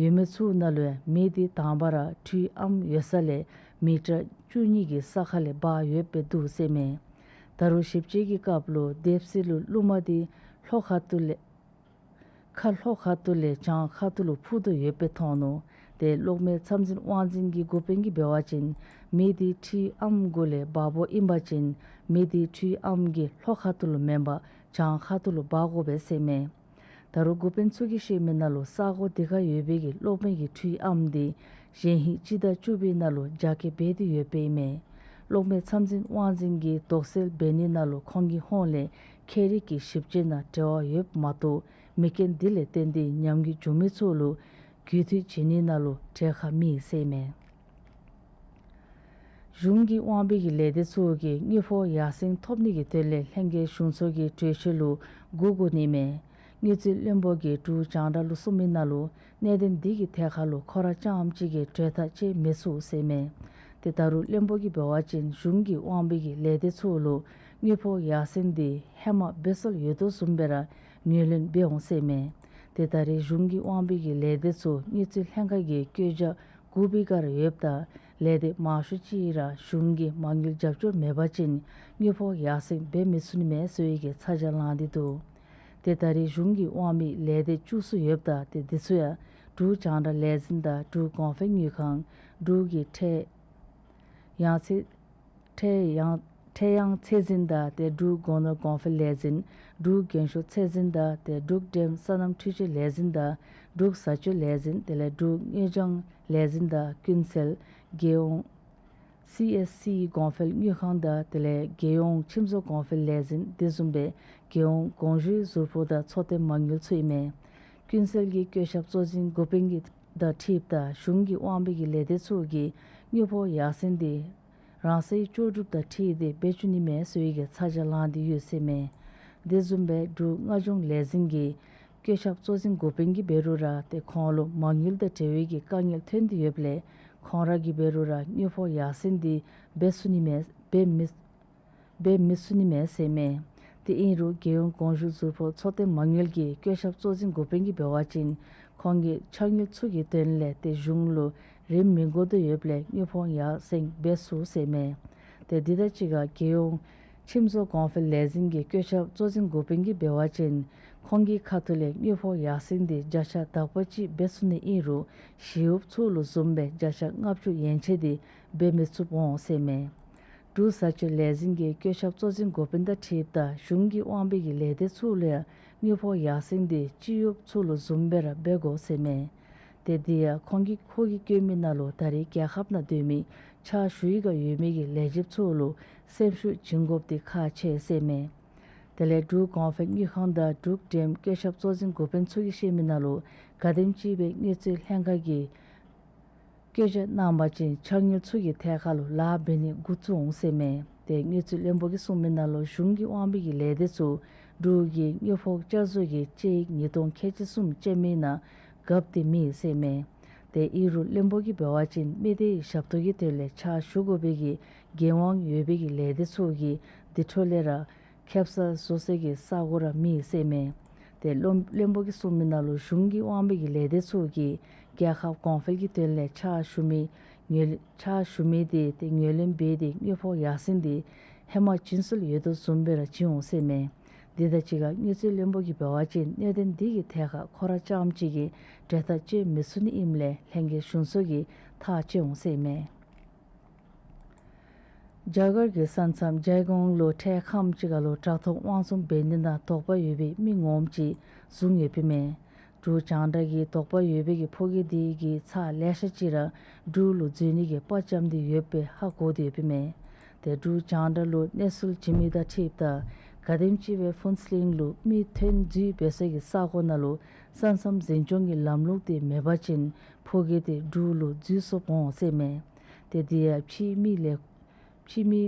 ཡོད་མི་ཚུ་ནང་ལུ་ཡང་མེ་དེ་དང་པ་ར་འཕྲུལ་ཨམ་ཡོད་ས་ལས་མི་ཊར་བཅུ་གཉིས་ཀྱི་ས་ཁ་ལས་འབག་ཡོདཔ་སྦེ་འདུག་ཟེར་མས། ད་རུང་ཞིབ་དཔྱད་ཀྱི་སྐབས་ལུ་སྡེ་བཞི་ལུ་རླུང་མ་དེ་ལྷོ་ཁ་ཐུག་ལས་ཁ་ལྷོ་ཁ་ཐུག་ལས་བྱང་ཁ་ཐུག་ལུ་འཕུ་དོ་ཡོདཔ་སྦེ་མཐོང་ནུག། ཏེ་གློག་མེ་ཚབ་འཛིན་དབང་འཛིན་གྱི་འགོ་དཔོན་གྱིས་འབད་བ་ཅིན་མེ་དེ་འཕྲུལ་ཨམ་གུ་ལས་འབག་འབགཔ་ཨིན་པ་ཅིན་མེ་དེ་འཕྲུལ་ཨམ་གྱི་ལྷོ་ཁ་ཐུག་ལུ་མེན་པར་བྱང་ཁ་ཐུག་ལུ་འབག་དགོ་པས་ཟེར་མས། ད་རུང་འགོ་དཔོན་ཚུ་གིས་བཤད་མི་ནང་ལུ་ས་གོ་དེ་ཁར་ཡོད་པའི་གི་གློག་མེ་གི་འཕྲུལ་ཨམ་དེ་གཞེས་ཧིང་སྤྱི་ཟླ་བཅུ་པའི་ནང་ལུ་རྒྱ་སྐྱེད་འབད་དེ་ཡོདཔ་ཨིན་མས། གློག་མེ་ཚབ་འཛིན་དབང་འཛིན་གྱིས་དོགས་སེལ་འབད་ནི་ནང་ལུ་ཁོང་གི་ཧོངས་ལས་ཁྱད་རིག་གི་ཞིབ་དཔྱད་ནང་འབྲེལ་བ་ཡོདཔ་མ་གཏོགས་མེ་རྐྱེན་དེ་ལས་བརྟེན་ཏེ་ཉམས་རྒུད་བྱུང་མི་ཚུ་ལུ་རྒུད་འཐུས་བྱིན་ནི་ནང་ལུ་གྲལ་ཁར་མེད་ཟེར་མས། གཞུང་གིས་དབང་བའི་གི་ལས་སྡེ་ཚུ་གིས་དངུལ་ཕོགས་ཡར་སེང་ཐོབ་ནི་གི་དོན་ལས་ལྷན་རྒྱས་གཞུང་ཚོགས་ཀྱི་གྲོས་ཆོད་ལུ་མགུ་སྐོར་ནི་མས། དངུལ་རྩིས་བློན་པོ་གིས་འབྲུག་རྒྱང་བསྒྲགས་ལུ་གསུངས་མི་ནང་ལུ་གནད་དོན་འདི་གི་ཐད་ཁར་ལུ་ཁོ་ར་རྐྱངམ་གཅིག་གིས་གྲོས་ཐག་བཅད་མི་ཚུགས་ཟེར་མས། ཏེ་ད་རུང་བློན་པོ་གིས་འབད་བ་ཅིན་གཞུང་གིས་དབང་བའི་གི་ལས་སྡེ་ཚུ་ལུ་དངུལ་ཕོགས་ཡར་སེང་འདི་ཧེ་མ་འབད་སྲོལ་ཡོད་དོ་བཟུམ་སྦེ་ར་ངོས་ལེན་འབད་འོང་ཟེར་མས། ཏེ་ད་རེས་གཞུང་གིས་དབང་བའི་གི་ལས་སྡེ་ཚུ་དངུལ་རྩིས་ལྷན་ཁག་གི་བཀོད་རྒྱ་དགུ་པའི་ཁར་ཡོདཔ་ད་ལས་སྡེ་མང་ཤོས་ཅིག་ར་གཞུང་གིས་མ་དངུལ་རྒྱབ་སྐྱོར་མེད་པ་ཅིན་དངུལ་ཕོགས་ཡར་སེང་འབད་མི་ཚུགས་ནི་མས་ཟེར་བའི་གི་ཚ་གྱང་ལངས་ཏེ་འདུག། ཏེ་ད་རེས་གཞུང་གིས་དབང་བའི་ལས་སྡེ་བཅུ་གསུམ་ཡོདཔ་ད་ཏེ་འདི་ཚུ་ཡང་འབྲུག་རྒྱང་བསྒྲགས་ལས་འཛིན་དང་འབྲུག་གོང་འཕེལ་དངུལ་ཁང་འབྲུག་གི་ཁྲལ་ཡང་ཚད་ཁྲལ་ཡང་ཁྲལ་ཡང་ཚད་འཛིན་དང་ཏེ་འབྲུག་སྒོ་ནོར་གོང་འཕེལ་ལས་འཛིན་འབྲུག་རྒན་ཤོས་ཚད་འཛིན་དང་ཏེ་འབྲུག་འགྲེམས་སོ་ནམ་འཕྲུལ་ཆས་ལས་འཛིན་དང་འབྲུག་བཟའ་སྤྱོད་ལས་འཛིན་དེ་ལས་འབྲུག་དངོས་རྐྱང་ལས་འཛིན་དང་ཀུན་གསལ་རྒྱལ་ཡོངས་སི་ཨེས་སི་གོང་འཕེལ་དངུལ་ཁང་དང་དེ་ལས་རྒྱལ་ཡོངས་ཁྱིམ་བཟོ་གོང་འཕེལ་ལས་འཛིན་དེ་བཟུམ་སྦེ་རྒྱལ་ཡོངས་གོང་ཞུའི་ཟུར་ཕོགས་དང་འཚོ་རྟེན་མ་དངུལ་ཚུ་ཨིན་མས། ཀུན་གསལ་གྱི་བཀོད་ཁྱབ་གཙོ་འཛིན་འགོ་དཔོན་གྱི་དང་འཁྲིལཝ་ད་གཞུང་གིས་དབང་བའི་གི་ལས་སྡེ་ཚུ་གིས་དངུལ་ཕོགས་ཡར་སེང་འདི་རང་སའི་ལྕོགས་གྲུབ་དང་འཁྲིལ་ཏེ་འབད་བཅུག་ནི་མས་ཟེར་བའི་གི་ཚ་གྱང་ལངས་ཏེ་ཡོད་ཟེར་མས། དེ་བཟུམ་སྦེ་འབྲུག་མངའ་ལྗོངས་ལས་འཛིན་གྱི་བཀོད་ཁྱབ་གཙོ་འཛིན་འགོ་དཔོན་གྱིས་འབད་རུང་ར་ཏེ་ཁོང་ལུ་མ་དངུལ་དང་འབྲེལ་བའི་གི་དཀའ་ངལ་ཐོན་ཏེ་ཡོདཔ་ལས་ཁོང་ར་གིས་འབད་རུང་ར་དངུལ་ཕོགས་ཡར་སེང་འདི་འབད་ཚུགས་ནི་མས་འབད་མི་འབད་མི་ཚུགས་ནི་མས་ཟེར་མས། ཏེ་ཨིན་རུང་རྒྱལ་ཡོངས་གོང་ཞུ་ཟུར་ཕོགས་འཚོ་རྟེན་མ་དངུལ་གྱི་བཀོད་ཁྱབ་གཙོ་འཛིན་འགོ་དཔོན་གྱིས་འབད་བ་ཅིན་ཁོང་གིས་ཕྱག་དངུལ་ཚུ་གི་དོན་ལས་ཏེ་གཞུང་ལུ་རིན་མི་དགོ་དོ་ཡོདཔ་ལས་དངུལ་ཕོགས་ཡར་སེང་འབད་ཚུགས་ཟེར་མས། ཏེ་འདི་དང་གཅིག་ཁར་རྒྱལ་ཡོངས་ཁྱིམ་བཟོ་གོང་འཕེལ་ལས་འཛིན་གྱི་བཀོད་ཁྱབ་གཙོ་འཛིན་འགོ་དཔོན་གྱིས་འབད་བ་ཅིན་ཁོང་གི་ཁ་ཐུག་ལས་དངུལ་ཕོགས་ཡར་སེང་འདི་བརྒྱ་ཆ་དག་པ་ཅིག་འབད་ཚུགས་ནི་ཨིན་རུང་ཞི་གཡོགཔ་ཚུ་ལུ་བཟུམ་སྦེ་བརྒྱ་ཆ་ལྔ་བཅུ་ཡན་ཆད་འདི་འབད་མི་ཚུགསཔ་འོང་ཟེར་མས། འབྲུག་བཟའ་སྤྱོད་ལས་འཛིན་གྱི་བཀོད་ཁྱབ་གཙོ་འཛིན་འགོ་དཔོན་དང་འཁྲིལཝ་ད་གཞུང་གིས་དབང་བའི་གི་ལས་སྡེ་ཚུ་ལུ་ཡང་དངུལ་ཕོགས་ཡར་སེང་འདི་སྤྱི་གཡོགཔ་ཚུ་ལུ་བཟུམ་སྦེ་ར་འབད་དགོ་ཟེར་མས། ཏེ་འདི་ཡང་ཁོང་གིས་ཁོ་གིས་བཀོད་མི་ནང་ལུ་ད་རེས་རྒྱལ་ཁབ་ནང་སྡོད་མི་ཕྱག་ཞུ་ཡི་ག་ཡོད་མི་གི་ལས་བྱེདཔ་ཚུ་ལུ་སེམས་ཤུགས་བྱིན་དགོཔ་འདི་ཁག་ཆེ་ཟེར་མས། དེ་ལས་འབྲུག་གོང་འཕེལ་དངུལ་ཁང་དང་འབྲུག་འགྲེམས་བཀོད་ཁྱབ་གཙོ་འཛིན་འགོ་དཔོན་ཚུ་གིས་བཤད་མི་ནང་ལུ་ག་དེམ་ཅིག་སྦེ་དངུལ་རྩིས་ལྷན་ཁག་གིས་ བཀོད་རྒྱ་གནང་པ་ཅིན་ཕྱགས་དངུལ་ཚུ་གི་ཐད་ཁར་ལུ་ལཱ་འབད་ནི་འགོ་བཙུགས་འོང་ཟེར་མས། ཏེ་དངུལ་རྩིས་བློན་པོ་གིས་གསུངས་མི་ནང་ལུ་གཞུང་གི་དབང་པོ་གི་ལས་སྡེ་ཚུ་འབྲུག་གི་དངུལ་ཕོགས་བསྐྱར་བཟོ་གི་དཔྱད་ཡིག་ཉིས་སྟོང་ཁལ་གཅིག་གསུམ་ཅན་མའི་ནང་བཀབ་སྟེ་མེད་ཟེར་མས། ཏེ་ཨིན་རུང་བློན་པོ་གིས་འབད་བ་ཅིན་མི་སྡེའི་ཞབས་ཏོག་གི་དོན་ལས་ཕྱག་ཞུ་དགོ་པའི་གི་འགན་དབང་ཡོད་པའི་གི་ལས་སྡེ་ཚུ་གིས་དེ་འཕྲོ་ལས་ར་ཁེབ་སང་བཟོ་སའི་གི་ས་གོ་ར་མེད་ཟེར་མས། ཏེ་བློན་བློན་པོ་གིས་གསུངས་མི་ནང་ལུ་གཞུང་གི་དབང་པོ་གི་ལས་སྡེ་ཚུ་གིས་རྒྱལ་ཁབ་གོང་འཕེལ་གྱི་དོན་ལས་ཕྱག་ཞུ་མི་ངོས་ལེན་ཕྱག་ཞུ་མི་དེ་ཏེ་ངོས་ལེན་འབད་དེ་དངུལ་ཕོགས་ཡར་སེང་དེ་ཧེ་མ་བྱིན་སྲོལ་ཡོད་དོ་བཟུམ་སྦེ་ར་བྱིན་འོང་ཟེར་མས། དེ་དང་གཅིག་ཁར་དངུལ་རྩིས་བློན་པོ་གིས་འབད་བ་ཅིན་གནད་དོན་འདི་གི་ཐད་ཁར་ཁོ་ར་རྐྱངམ་གཅིག་གིས་འབྲེལ་ཐག་བཅད་མི་ཚུགས་ནི་ཨིནམ་ལས་ལྷན་རྒྱས་གཞུང་ཚོགས་ཀྱིས་ཐག་བཅད་འོང་ཟེར་མས། རྒྱ་གར་གྱི་ས་མཚམས་ཇའི་གོང་ལུ་འཕྲལ་ཁམས་ཅིག་ཁར་ལུ་དྲག་ཐོག་དབང་བཙོང་འབད་ནི་ནང་དོགས་པ་ཡོད་པའི་མི་ངོམ་ཅིག་བཟུང་ཡོདཔ་ཨིན་མས། འབྲུག་རྒྱང་བསྒྲགས་ཀྱིས་དོགས་པ་ཡོད་པའི་གི་ཕོ་སྐྱེས་དེ་གི་ཚབ་ལེ་ཤ་ཅིག་ར་འབྲུག་ལུ་འཛུལ་ནི་གི་དཔའ་བཅམ་སྟེ་ཡོདཔ་སྦེ་ཧ་གོ་སྟེ་ཡོདཔ་ཨིན་མས། ཏེ་འབྲུག་རྒྱང་བསྒྲགས་ལུ་གནས་ཚུལ་བྱིན་མི་དང་འཁྲིལཝ་ད་ག་དེམ་ཅིག་སྦེ་ཕུན་ཚོགས་གླིང་ལུ་མི་ཐོན་འཛུལ་འབད་སའི་གི་ས་གོ་ནང་ལུ་ས་མཚམས་འཛིན་སྐྱོང་གི་ལམ་ལུགས་དེ་མེད་པ་ཅིན་ཕོ་སྐྱེས་དེ་འབྲུག་ལུ་འཛུལ་སོངམ་འོང་ཟེར་མས། ཏེ་དེ་ཡང་ཕྱིའི་མི་ལས་ཕྱིའི་མི་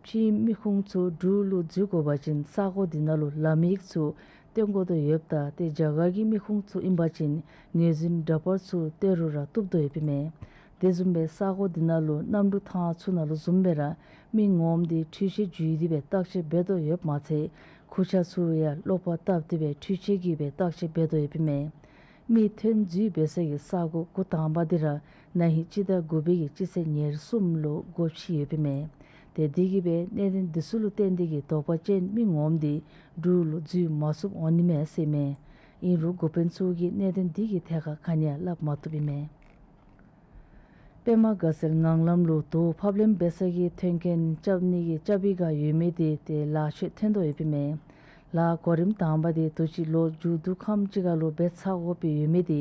ཕྱིའི་མི་ཁུངས་ཚུ་འབྲུག་ལུ་འཛུལ་དགོ་པ་ཅིན་ས་གོ་འདི་ནང་ལུ་ལམ་ཡིག་ཚུ་སྟོན་དགོ་དོ་ཡོདཔ་ད་ཏེ་རྒྱ་གར་གྱི་མི་ཁུངས་ཚུ་ཨིན་པ་ཅིན་ངོས་འཛིན་འདྲ་པར་ཚུ་སྟོན་རུང་ར་བཏུབ་དོ་ཡོདཔ་ཨིན་མས། དེ་བཟུམ་སྦེ་ས་གོ་འདི་ནང་ལུ་གནམ་གྲུ་ཐང་ཚུ་ནང་ལུ་བཟུམ་སྦེ་ར་མི་ངོམ་དེ་འཕྲུལ་ཆས་བརྒྱུད་དེ་སྦེ་བརྟག་དཔྱད་འབད་དོ་ཡོདཔ་མ་ཚད་ཁུར་ཆ་ཚུ་ཡང་གློག་པར་བཏབ་སྟེ་སྦེ་འཕྲུལ་ཆས་ཀྱིས་སྦེ་བརྟག་དཔྱད་འབད་དོ་ཡོདཔ་ཨིན་མས། མི་ཐོན་འཛུལ་འབད་སའི་གི་ས་གོ་འགོ་དང་པ་འདི་ར་ན་ཧིང་སྤྱི་ཟླ་དགུ་པའི་གི་སྤྱི་ཚེས་ཉེར་གསུམ་ལུ་སྒོ་ཕྱེ་ཡོདཔ་ཨིན་མས། ཏེ་དེ་གིས་སྦེ་གནད་དོན་འདི་ཚུ་ལུ་བརྟེན་ཏེ་གིས་དོགས་པ་ཅན་མི་ངོམ་དེ་འབྲུག་ལུ་འཛུལ་མ་ཚུགསཔ་འོང་ནི་མས་ཟེར་མས། ཨིན་རུང་འགོ་དཔོན་ཚུ་གིས་གནད་དོན་འདི་གི་ཐད་ཁར་ག་ནི་ཡང་སླབ་མ་བཏུབ་ཨིན་མས། པདྨ་དགའ་ཚལ་ངང་ལམ་ལུ་རྡོ་ཕབ་ལེན་འབད་སའི་གི་མཐུན་རྐྱེན་རྐྱབ་ནི་གི་རྐྱབ་པའི་བསྒང་ཡོད་མི་དེ་ཏེ་ལཱ་ཆད་ཐོན་དོ་ཡོདཔ་ཨིན་མས། ལཱ་གོ་རིམ་དང་པ་དེ་དུས་ཅི་ལོ་མཇུག་བསྡུ་ཁམས་ཅིག་ཁར་ལུ་འབད་ཚར་དགོཔ་སྦེ་ཡོད་མི་དེ་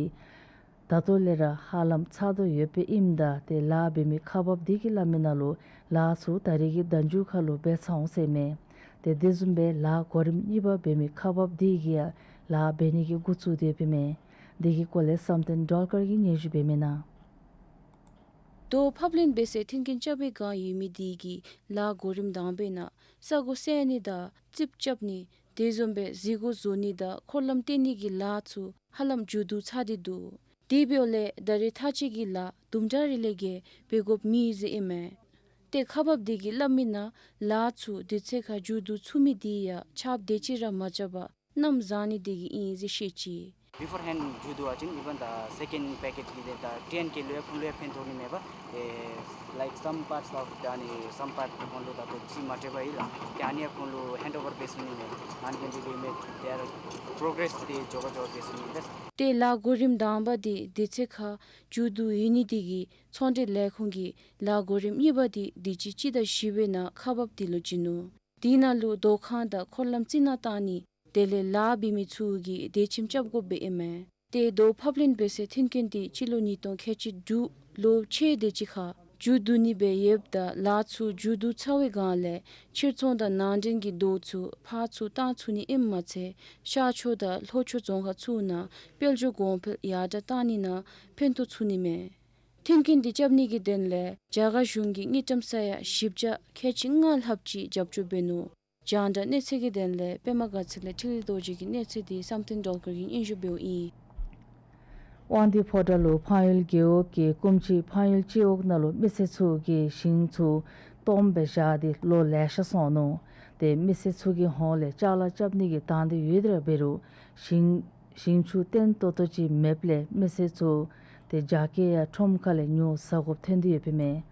ད་ལྟོ་ལས་ར་ཧ་ལམ་ཚར་དོ་ཡོདཔ་ཨིནམ་ད་ཏེ་ལཱ་འབད་མི་ཁག་འབགཔ་དེ་གིས་སླབ་མི་ནང་ལུ་ལཱ་ཚུ་ད་རེས་ཀྱི་ཟླ་མཇུག་ཁར་ལུ་འབད་ཚར་འོང་ཟེར་མས། ཏེ་དེ་བཟུམ་སྦེ་ལཱ་གོ་རིམ་གཉིས་པ་འབད་མི་ཁག་འབགཔ་དེ་གིས་ཡང་ལཱ་འབད་ནི་གི་འགོ་བཙུགས་ཏེ་ཡོདཔ་ཨིན་མས། དེ་གི་སྐོར་ལས་བསམ་གཏན་སྒྲོལ་དཀར་གྱིས་སྙན་ཞུ་འབད་མི་ནང་རྡོ་ཕབ་ལེན་འབད་སའི་མཐུན་རྐྱེན་རྐྱབ་པའི་བསྒང་ཡོད་མི་དེ་གིས་ལཱ་གོ་རིམ་དང་པའི་ནང་ས་གོ་བསལ་ནི་དང་རྩིགཔ་རྐྱབ་ནི་དེ་བཟུམ་སྦེ་གཟིགས་སྐོར་བཟོ་ནི་དང་འཁོར་ལམ་བཏོན་ནི་གི་ལཱ་ཚུ་ཧ་ལམ་མཇུག་བསྡུ་ཚར་ཏེ་འདུག། དེ་འབདཝ་ལས་ད་རེས་མཐའ་དཔྱད་ཀྱི་ལཱ་དུམ་གྲ་རེ་ལས་བརྒལ་འབད་དགོཔ་མེད་ཟེར་ཨིན་མས། ཏེ་ཁག་འབགཔ་དེ་གིས་སླབ་མི་ནང་ལཱ་ཚུ་དུས་ཚོད་ཁར་མཇུག་བསྡུ་ཚུགས་མི་དེ་ཡང་ཆརཔ་དེ་ཅིག་ར་མ་རྐྱབ་པར་གནམ་བཟང་ནི་དེ་གིས་ཨིན་ཟེར་བཤད་ཅི། Beforehand མཇུག་བསྡུ་བ་ཅིན་even the second package གི་དེ་ད་ཊེན་ཊི་ཀི་ལུ་ཡང་ཁོང་ལུ་ཡང་ཕན་ཐོགས་ནི་མས་པ། ཨེ་like some parts of the ཨ་ནི་some part ཁོང་ལུ་ད་ལྟོ་རྩིས་མ་སྤྲོད་པར་ཨིན་ལགས། ཏེ་ཨ་ནི་ཡང་ཁོང་ལུ་hand over འབད་ཚུགས་ནི་མས། ཨ་ནི་འབད་ནི་དེ་གིས་they are progress དེ་མགྱོགས་མགྱོགས་འབད་ཚུགས་ནི་མས། ཏེ་ལཱ་གོ་རིམ་དང་པ་དེ་དུས་ཚོད་ཁར་མཇུག་བསྡུ་ཡོད་ནི་དེ་གིས་ཚོང་འབྲེལ་ལས་ཁུངས་ཀྱིས་ལཱ་གོ་རིམ་གཉིས་པ་དེ་དུས་ཅི་སྤྱི་ཟླ་བཞི་པའི་ནང་ཁག་འབགཔ་དེ་ལུ་བྱིན་ནུག། དེ་ནང་ལུ་རྡོ་ཁང་དང་འཁོར་ལམ་རྩི་ནག་བཏང་ནི་དེ་ལས་ལཱ་འབད་མི་ཚུ་གིས་དེ་ཁྱིམ་རྐྱབ་དགོཔ་སྦེ་ཨིན་མས། ཏེ་རྡོ་ཕབ་ལེན་འབད་སའི་མཐུན་རྐྱེན་དེ་སྤྱི་ལོ་ཉིས་སྟོང་ཁལ་གཅིག་དྲུག་ལོ་ཕྱེད་དེ་ཅིག་ཁར་མཇུག་བསྡུ་ནི་སྦེ་ཡོདཔ་ད་ལཱ་ཚུ་མཇུག་བསྡུ་ཚར་བའི་བསྒང་ལས་ཕྱིར་ཚོང་དང་ནང་འདྲེན་གྱི་རྡོ་ཚུ་ཕར་ཚུར་བཏང་ཚུགས་ནི་ཨིནམ་མ་ཚད་ཤར་ཕྱོགས་དང་ལྷོ་ཕྱོགས་རྫོང་ཁག་ཚུ་ནང་དཔལ་འབྱོར་གོང་འཕེལ་ཡར་དྲག་བཏང་ནི་ནང་ཕན་ཐོགས་ཚུགས་ནི་མས། མཐུན་རྐྱེན་དེ་རྐྱབ་ནི་གི་དོན་ལས་རྒྱ་གར་གཞུང་གིས་དངུལ་ཀྲམ་ས་ཡ་བཞི་བརྒྱ་ཁལ་གཅིག་ལྔ་ལྷགཔ་ཅིག་རྒྱབ་སྐྱོར་འབད་ནུག། རྒྱང་བསྒྲགས་གནས་ཚུལ་གྱི་དོན་ལས་པདྨ་དགའ་ཚལ་ལས་འཕྲིན་ལས་རྡོ་རྗེ་གི་གནས་ཚུལ་དེ་བསམ་གཏན་སྒྲོལ་དཀར་གྱིས་སྙན་ཞུ་འབདཝ་ཨིན། དབང་འདུས་ཕོ་བྲང་ལུ་ཕངས་ཡུལ་རྒེད་འོག་གི་སྐུ་མཆེད་ཕངས་ཡུལ་སྤྱི་འོག་ནང་ལུ་མི་སེར་ཚུ་གིས་ཞིང་ཚུ་སྟོངམ་སྦེ་བཞག་སྟེ་ལོ་ལེ་ཤ་སོང་ནུག། ཏེ་མི་སེར་ཚུ་གི་ཧོངས་ལས་ཅ་ལ་རྐྱབ་ནི་གི་དང་འདོད་ཡོད་དེ་ར་འབད་རུང་ཞིང་ཞིང་ཆུ་བརྟན་ཏོག་ཏོ་ཅིག་མེདཔ་ལས་མི་སེར་ཚུ་ཏེ་རྒྱ་སྐྱེད་ཡང་ཁྲོམ་ཁ་ལས་ཉོ་ཟ་དགོཔ་ཐོན་ཏེ་ཡོདཔ་ཨིན་མས།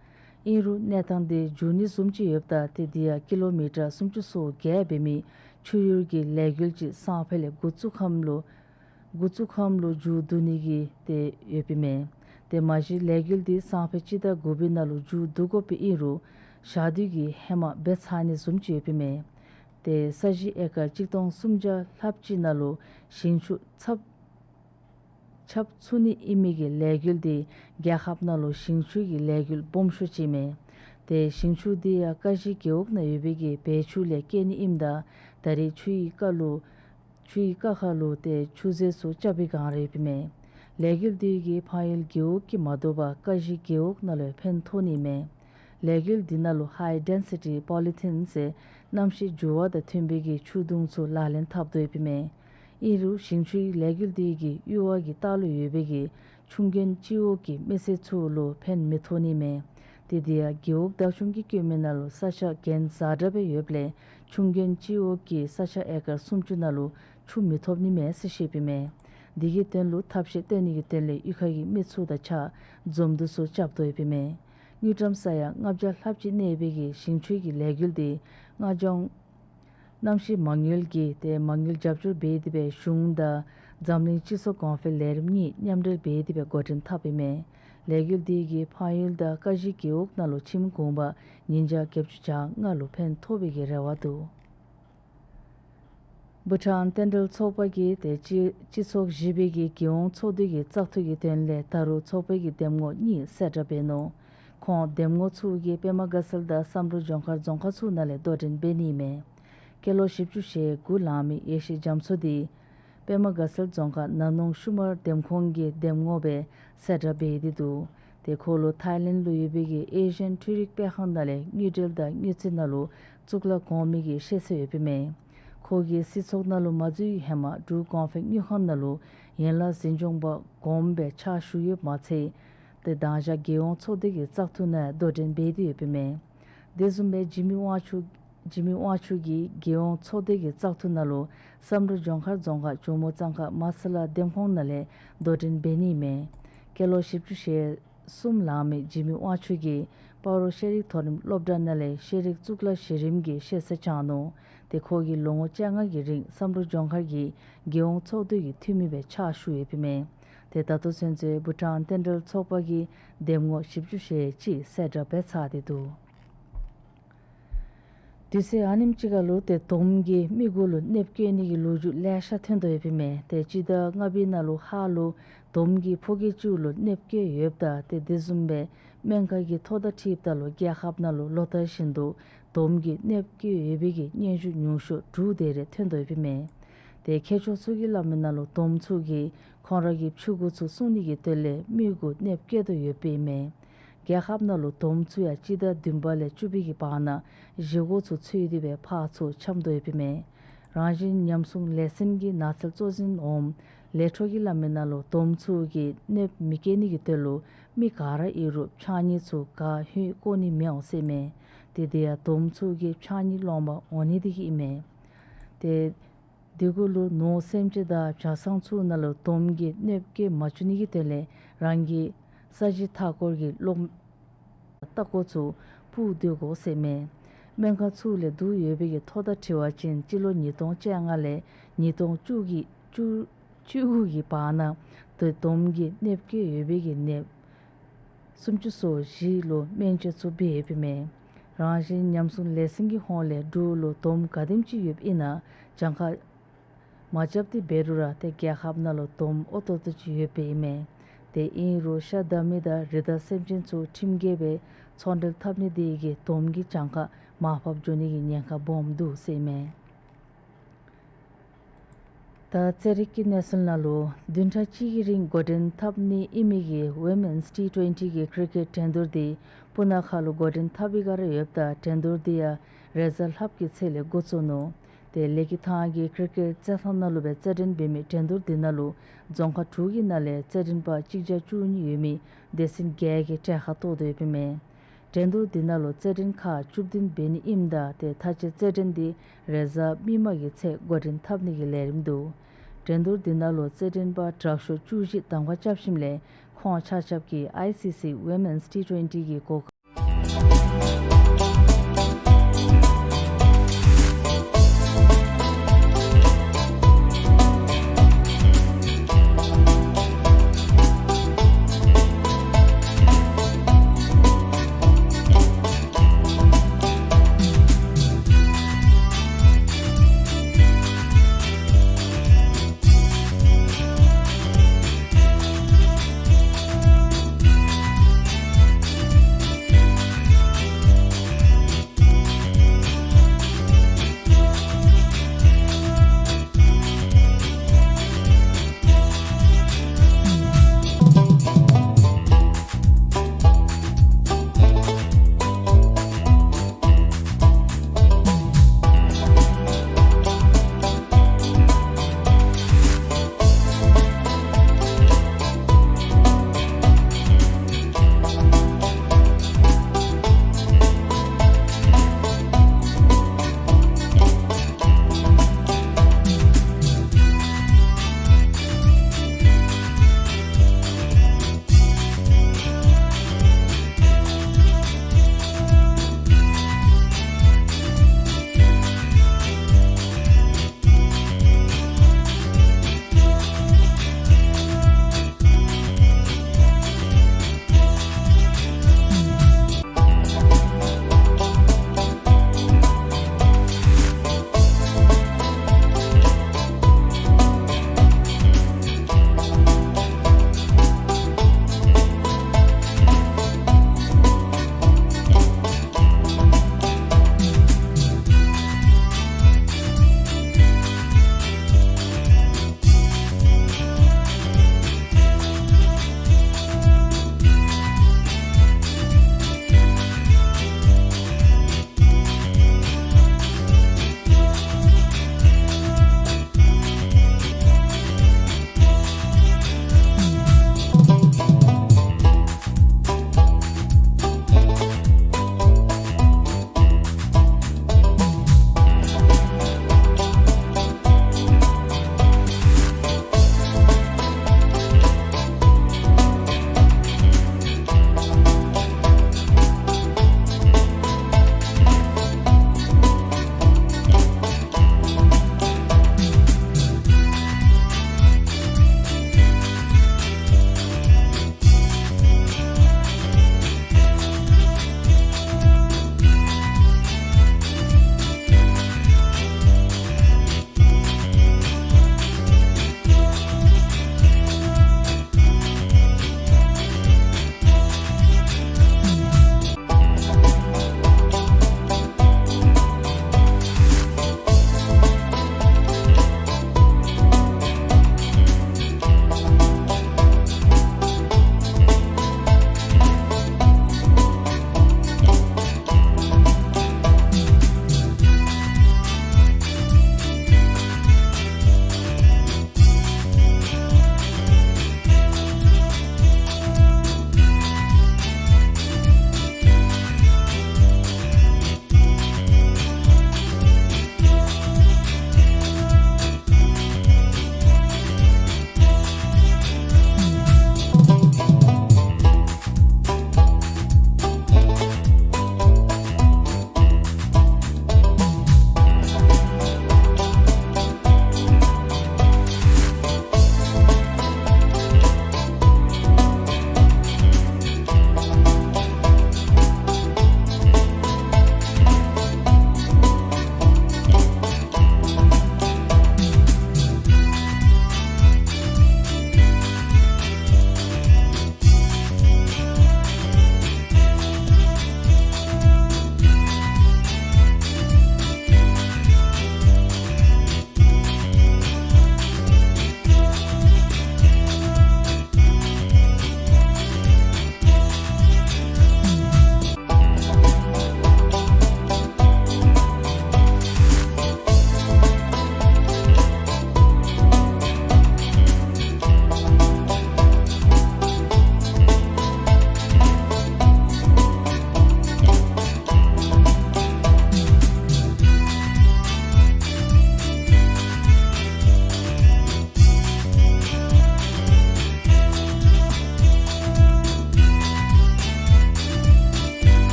ཨིན་རུང་གནས་སྟངས་དེ་འགྱུར་ནི་བཟུམ་ཅིག་ཡོདཔ་ད་ཏེ་དེ་ཡང་ཀི་ལོ་མི་ཊར་སུམ་ཅུ་སོ་བརྒྱད་འབད་མི་ཆུ་ཡུར་གྱི་ལས་འགུལ་ཅིག་སང་ཕོད་ལས་འགོ་བཙུགས་ཁམས་ལུ་འགོ་བཙུགས་ཁམས་ལུ་མཇུག་བསྡུ་ནི་གི་ཏེ་ཡོདཔ་ཨིན་མས། ཏེ་མ་གཞི་ལས་འགུལ་དེ་སང་ཕོད་སྤྱི་ཟླ་དགུ་པའི་ནང་ལུ་མཇུག་བསྡུ་དགོཔ་ཨིན་རུང་ཞག་དུས་ཀྱིས་ཧེ་མ་འབད་ཚར་ནི་བཟུམ་ཅིག་ཡོདཔ་ཨིན་མས། ཏེ་ས་གཞི་ཨེ་ཀར་གཅིག་སྟོང་སུམ་བརྒྱ་ལྷགཔ་ཅིག་ནང་ལུ་ཞིང་ཆུ་ཚབ་ཁྱབ་ཚུགས་ནི་ཨིན་མི་གི་ལས་འགུལ་དེ་རྒྱལ་ཁབ་ནང་ལུ་ཞིང་ཆུ་གི་ལས་འགུལ་སྦོམ་ཤོས་ཅིག་ཨིན་མས། ཏེ་ཞིང་ཆུ་དེ་ཡང་ཀ་གཞི་རྒེད་འོག་ནང་ཡོད་པའི་གི་བལ་ཆུ་ལས་སྐྱེལ་ནི་ཨིནམ་ད་ད་རེས་ཆུའི་རྐ་ལུ་ཆུའི་རྐ་ཁ་ལུ་ཏེ་ཆུ་རྫས་ཚུ་རྐྱབ་པའི་བསྒང་ར་ཡོདཔ་ཨིན་མས། ལས་འགུལ་འདི་གིས་འཕང་ཡུལ་རྒེད་འོག་གིས་མ་དོ་བར་ཀ་གཞི་རྒེད་འོག་ནང་ལུ་ཕན་ཐོགས་ནི་མས། ལས་འགུལ་འདི་ནང་ལུ་ཧའི་ཌེན་སི་ཊི་པོ་ལི་ཐིན་ཟེར་གནམ་གཤིས་འགྱུར་བ་དང་མཐུན་པའི་གི་ཆུ་དུང་ཚུ་ལག་ལེན་འཐབ་དོ་ཡོདཔ་མས། ཨིན་རུང་ཞིང་ཆུའི་ལས་འགུལ་འདི་གིས་གཡུར་བ་གི་ལྟག་ལུ་ཡོད་པའི་གི་ཆུང་རྒན་སྤྱི་འོག་གི་མི་སེར་ཚུ་ལུ་ཕན་མི་ཐོགས་ནི་མས། ཏེ་འདི་ཡང་རྒེད་འོག་བདག་སྐྱོང་གིས་བཀོད་མི་ནང་ལུ་ས་ཆ་གྱེན་ཛ་དྲག་སྦེ་ཡོདཔ་ལས་ཆུང་རྒན་སྤྱི་འོག་གི་ས་ཆ་ཨེ་ཀར་སུམ་ཅུ་ནང་ལུ་ཆུ་མི་ཐོབ་ནི་མས་ཟེར་བཤདཔ་མས། འདི་གི་དོན་ལུ་ཐབས་ཤེས་བཏོན་ནི་གི་དོན་ལས་གཡུས་ཁ་གི་མི་ཚུ་དང་གཅིག་ཁར་འཛོམས་འདུ་ཚུ་རྐྱབ་དོ་ཡོདཔ་མས། དངུལ་ཀྲམ་ས་ཡ་ལྔ་བརྒྱ་ལྷགཔ་ཅིག་གནས་པའི་གི་ཞིང་ཆུའི་གི་ལས་འགུལ་འདི་སྔ་ལྗང་གནམ་གཤིས་མ་དངུལ་གྱིས་ཏེ་མ་དངུལ་རྒྱབ་སྐྱོར་འབད་དེ་སྦེ་གཞུང་དང་འཛམ་གླིང་སྤྱི་ཚོགས་གོང་འཕེལ་ལས་རིམ་གཉིས་མཉམ་འབྲེལ་འབད་དེ་སྦེ་འགོ་འདྲེན་འཐབ་ཨིན་མས། ལས་འགུལ་འདི་གིས་འཕང་ཡུལ་དང་ཀ་གཞི་རྒེད་འོག་ནང་ལུ་ཁྱིམ་གུང་པ་ཉིས་བརྒྱ་བརྒྱད་ཅུ་གྱ་ལྔ་ལུ་ཕན་ཐོགས་པའི་གི་རེ་བ་འདུག། བྷུ་ཊཱན་བསྟན་འགྲོའི་ཚོགས་པ་གིས་ཏེ་སྤྱི་སྤྱི་ཚོགས་བཞི་པའི་གི་རྒྱལ་ཡོངས་ཚོགས་འདུ་གི་བཙག་འཐུ་གི་དོན་ལས་ད་རུང་ཚོགས་པའི་གི་འདེམས་ངོ་གཉིས་གསལ་བསྒྲགས་འབད་ནུག། ཁོང་འདེམས་ངོ་ཚུ་གིས་པདྨ་དགའ་ཚལ་དང་བསམ་གྲུབ་ལྗོངས་མཁར་རྫོང་ཁག་ཚུ་ནང་ལས་དོ་འགྲན་འབད་ནི་མས། སྐྱེས་ལོ་བཞི་བཅུ་ཞེ་དགུ་ལང་མི་ཡེ་ཤེས་རྒྱ་མཚོ་འདི་པདྨ་དགའ་ཚལ་རྫོང་ཁག་ན་ནོང་ཤུ་མར་འདེམས་ཁོངས་ཀྱི་འདེམས་ངོ་སྦེ་གསལ་བསྒྲགས་འབད་དེ་འདུག། ཏེ་ཁོ་ལུ་ཐའི་ལེནཌ་ལུ་ཡོད་པའི་གི་ཨེ་ཤི་ཡན་འཕྲུལ་རིག་སྤེལ་ཁང་ནང་ལས་དངུལ་འབྲེལ་དང་དངུལ་རྩིས་ནང་ལུ་གཙུག་ལག་གོང་མའི་གི་ཤེས་ཚད་ཡོདཔ་མས། ཁོ་གིས་སྲིད་ཚོགས་ནང་ལུ་མ་འཛུལ་བའི་ཧེ་མ་འབྲུག་གོང་འཕེལ་དངུལ་ཁང་ནང་ལུ་ཡན་ལག་འཛིན་སྐྱོང་པ་གོངམ་སྦེ་ཕྱག་ཞུ་ཡོདཔ་མ་ཚད་ཏེ་མདང་ཞག་རྒྱལ་ཡོངས་ཚོགས་སྡེ་གི་བཙག་འཐུ་ནང་དོ་འགྲན་འབད་དེ་ཡོདཔ་མས། དེ་བཟུམ་སྦེ་འཇིགས་མེད་དབང་ཕྱུག་འཇིགས་མེད་དབང་ཕྱུག་གིས་རྒྱལ་ཡོངས་ཚོགས་སྡེ་གི་བཙག་འཐུ་ནང་ལུ་བསམ་གྲུབ་ལྗོངས་མཁར་རྫོང་ཁག་ཇོ་མོ་གཙང་ཁ་མ་ས་ལ་འདེམས་ཁོངས་ནང་ལས་དོ་འགྲན་འབད་ནི་མས། སྐྱེས་ལོ་བཞི་བཅུ་ཞེ་གསུམ་ལང་མི་འཇིགས་མེད་དབང་ཕྱུག་གིས་སྤ་རོ་ཤེས་རིག་མཐོ་རིམ་སློབ་གྲྭ་ནང་ལས་ཤེས་རིག་གཙུག་ལག་གཞི་རིམ་གྱི་ཤེས་ཚད་སྦྱངས་ནུག། ཏེ་ཁོ་གིས་ལོ་ངོ་བཅོ་ལྔ་གི་རིང་བསམ་གྲུབ་ལྗོངས་མཁར་གྱི་རྒྱལ་ཡོངས་ཚོགས་འདུ་གི་འཐུས་མི་སྦེ་ཕྱག་ཞུ་ཡོདཔ་མས། ཏེ་ད་ལྟོ་ཚུན་ཚོད་བྷུ་ཊཱན་བསྟན་འགྲོའི་ཚོགས་པ་གིས་འདེམས་ངོ་བཞི་བཅུ་ཞེ་གཅིག་གསལ་བསྒྲགས་འབད་ཚར་ཏེ་འདུག། དུས་ཚོད་ཨ་ནེམ་ཅིག་ཁར་ལུ་ཏེ་དོམ་གྱིས་མི་གུ་ལུ་གནོདཔ་བཀལ་ནི་གི་ལོ་རྒྱུས་ལེ་ཤ་ཐོན་དོ་ཡོདཔ་མས། ཏེ་སྤྱི་ཟླ་ལྔ་པའི་ནང་ལུ་ཧཱ་ལུ་དོམ་གྱིས་ཕོ་སྐྱེས་ཅིག་ལུ་གནོདཔ་བཀལ་ཡོདཔ་ད་ཏེ་དེ་བཟུམ་སྦེ་སྨན་ཁང་གི་ཐོ་ཐག་འཁྲིལཝ་ད་ལུ་རྒྱལ་ཁབ་ནང་ལུ་ལོ་ལྟར་བཞིན་དུ་དོམ་གྱིས་གནོདཔ་བཀལ་ཡོད་པའི་གི་སྙན་ཞུ་ཉུང་ཤོས་དྲུག་དེ་རེ་ཐོན་དོ་ཡོདཔ་མས། ཏེ་མཁས་མཆོག་ཚུ་གིས་སླབ་མི་ནང་ལུ་དོམ་ཚུ་གིས་ཁོང་ར་གི་ཕྱུ་གུ་ཚུ་སྲུང་ནི་གི་དོན་ལས་མི་གུ་གནོདཔ་བཀལ་དོ་ཡོདཔ་ཨིན་མས། རྒྱལ་ཁབ་ནང་ལུ་དོམ་ཚུ་ཡང་སྤྱི་ཟླ་བདུན་པ་ལས་བཅུ་པའི་གི་བར་ན་བཞེས་སྒོ་ཚུ་འཚོལ་ཏེ་སྦེ་ཕར་ཚུར་འཁྱམས་དོ་ཡོདཔ་ཨིན་མས། རང་བཞིན་ཉམས་སྲུང་ལས་ཚན་གྱི་ནགས་ཚལ་གཙོ་འཛིན་འོགམ་ལས་འཕྲོ་གིས་སླབ་མི་ནང་ལུ་དོམ་ཚུ་གིས་གནོདཔ་མི་བཀལ་ནི་གི་དོན་ལུ་མི་ག་ར་ཨིན་རུང་ཕྱགས་སྙིགས་ཚུ་ག་ཧུད་བཀོ་ནི་མི་འོང་ཟེར་མས། ཏེ་དེ་ཡང་དོམ་ཚུ་གིས་ཕྱགས་སྙིགས་སློང་པར་འོང་ནི་དེ་གིས་ཨིན་མས། ཏེ་དེ་གུ་ལུ་ནོར་སེམས་ཅན་དང་བྱ་སང་ཚུ་ནང་ལུ་དོམ་གྱིས་གནོདཔ་བཀལ་མ་བཅུག་ནི་གི་དོན་ལས་རང་གི་ས་གཞི་མཐའ་འཁོར་གྱི་གློག་ལྟག་ཀོ་ཚུ་སྤུར་སྡོད་དགོ་ཟེར་མས། སྨན་ཁང་ཚུ་ལས་བསྡུ་ཡོད་པའི་གི་ཐོ་ཐག་འཁྲིལ་བ་ཅིན་སྤྱི་ལོ་ཉིས་སྟོང་བཅོ་ལྔ་ལས་ཉིས་སྟོང་བཅུ་གི་བཅུ་བཅུ་དགུ་གི་བར་ན་ཏེ་དོམ་གྱིས་གནོདཔ་བཀལ་ཡོད་པའི་གི་ནདཔ་སུམ་ཅུ་སོ་བཞི་ལུ་སྨན་བཅོས་ཚུ་འབད་ཡོདཔ་མས། རང་བཞིན་ཉམས་སྲུང་ལས་ཚན་གྱི་ཧོངས་ལས་འབྲུག་ལུ་དོམ་ག་དེམ་ཅིག་ཡོདཔ་ཨིན་ན་གྱངས་ཁ་མ་རྐྱབ་སྟེ་འབད་རུང་ར་ཏེ་རྒྱལ་ཁབ་ནང་ལུ་དོམ་ཨོ་ཏོ་ཏོ་ཅིག་ཡོདཔ་ཨིན་མས། ཏེ་ཨིན་རུང་ཤ་བདའ་མི་དང་རི་དྭགས་སེམས་ཅན་ཚུ་ཁྲིམས་འགལ་སྦེ་ཚོང་འབྲེལ་འཐབ་ནི་དེ་གིས་དོམ་གྱི་གྱངས་ཁ་མར་ཕབ་འགྱོ་ནི་གི་ཉེན་ཁ་སྦོམ་འདུག་ཟེར་མས། ད་རྩེད་རིགས་ཀྱི་གནས་ཚུལ་ནང་ལུ་བདུན་ཕྲག་གཅིག་གི་རིང་འགོ་འདྲེན་འཐབ་ནི་ཨིན་མི་གི་ཝི་མེནསི་ཊི་ཊུ་ཝེན་ཊི་གི་ཀི་རི་ཀེཊ་འགྲན་བསྡུར་དེ་སྤུ་ན་ཁ་ལུ་འགོ་འདྲེན་འཐབ་པའི་བསྒང་ར་ཡོདཔ་ད་འགྲན་བསྡུར་དེ་ཡང་རེས་གཟའ་ལྷགཔ་གི་ཚེས་ལས་འགོ་བཙུགས་ནུག། ཏེ་ལེགས་སྐྱིད་ཐང་གི་ཀི་རི་ཀེཊ་རྩེད་ཐང་ནང་ལུ་སྦེ་རྩེད་འགྲན་འབད་མི་འགྲན་བསྡུར་དེ་ནང་ལུ་རྫོང་ཁག་དྲུག་གི་ནང་ལས་རྩེད་འགྲན་པ་གཅིག་བརྒྱ་བཅུ་གཉིས་ཡོད་མི་སྡེ་ཚན་བརྒྱད་ཀྱིས་གྲལ་ཁར་གཏོགས་དོ་ཡོདཔ་ཨིན་མས། འགྲན་བསྡུར་འདི་ནང་ལུ་རྩེད་འགྲན་ཁག་བཅུ་བདུན་འབད་ནི་ཨིནམ་ད་ཏེ་མཐའ་དཔྱད་རྩེད་འགྲན་འདི་རེས་གཟའ་མིག་དམར་གྱི་ཚེས་འགོ་འདྲེན་འཐབ་ནི་གི་ལས་རིམ་འདུག། འགྲན་བསྡུར་འདི་ནང་ལུ་རྩེད་འགྲན་པ་དྲག་ཤོས་བཅུ་བཞི་གདམ་ཁ་རྐྱབ་ཞིནམ་ལས་ཁོང་ཆ་ཁྱབ་ཀྱིས་ཨའི་སི་སི་ཝི་མེནསི་ཊི་ཊུ་ཝེན་ཊི་གི་གོ་སྐབས་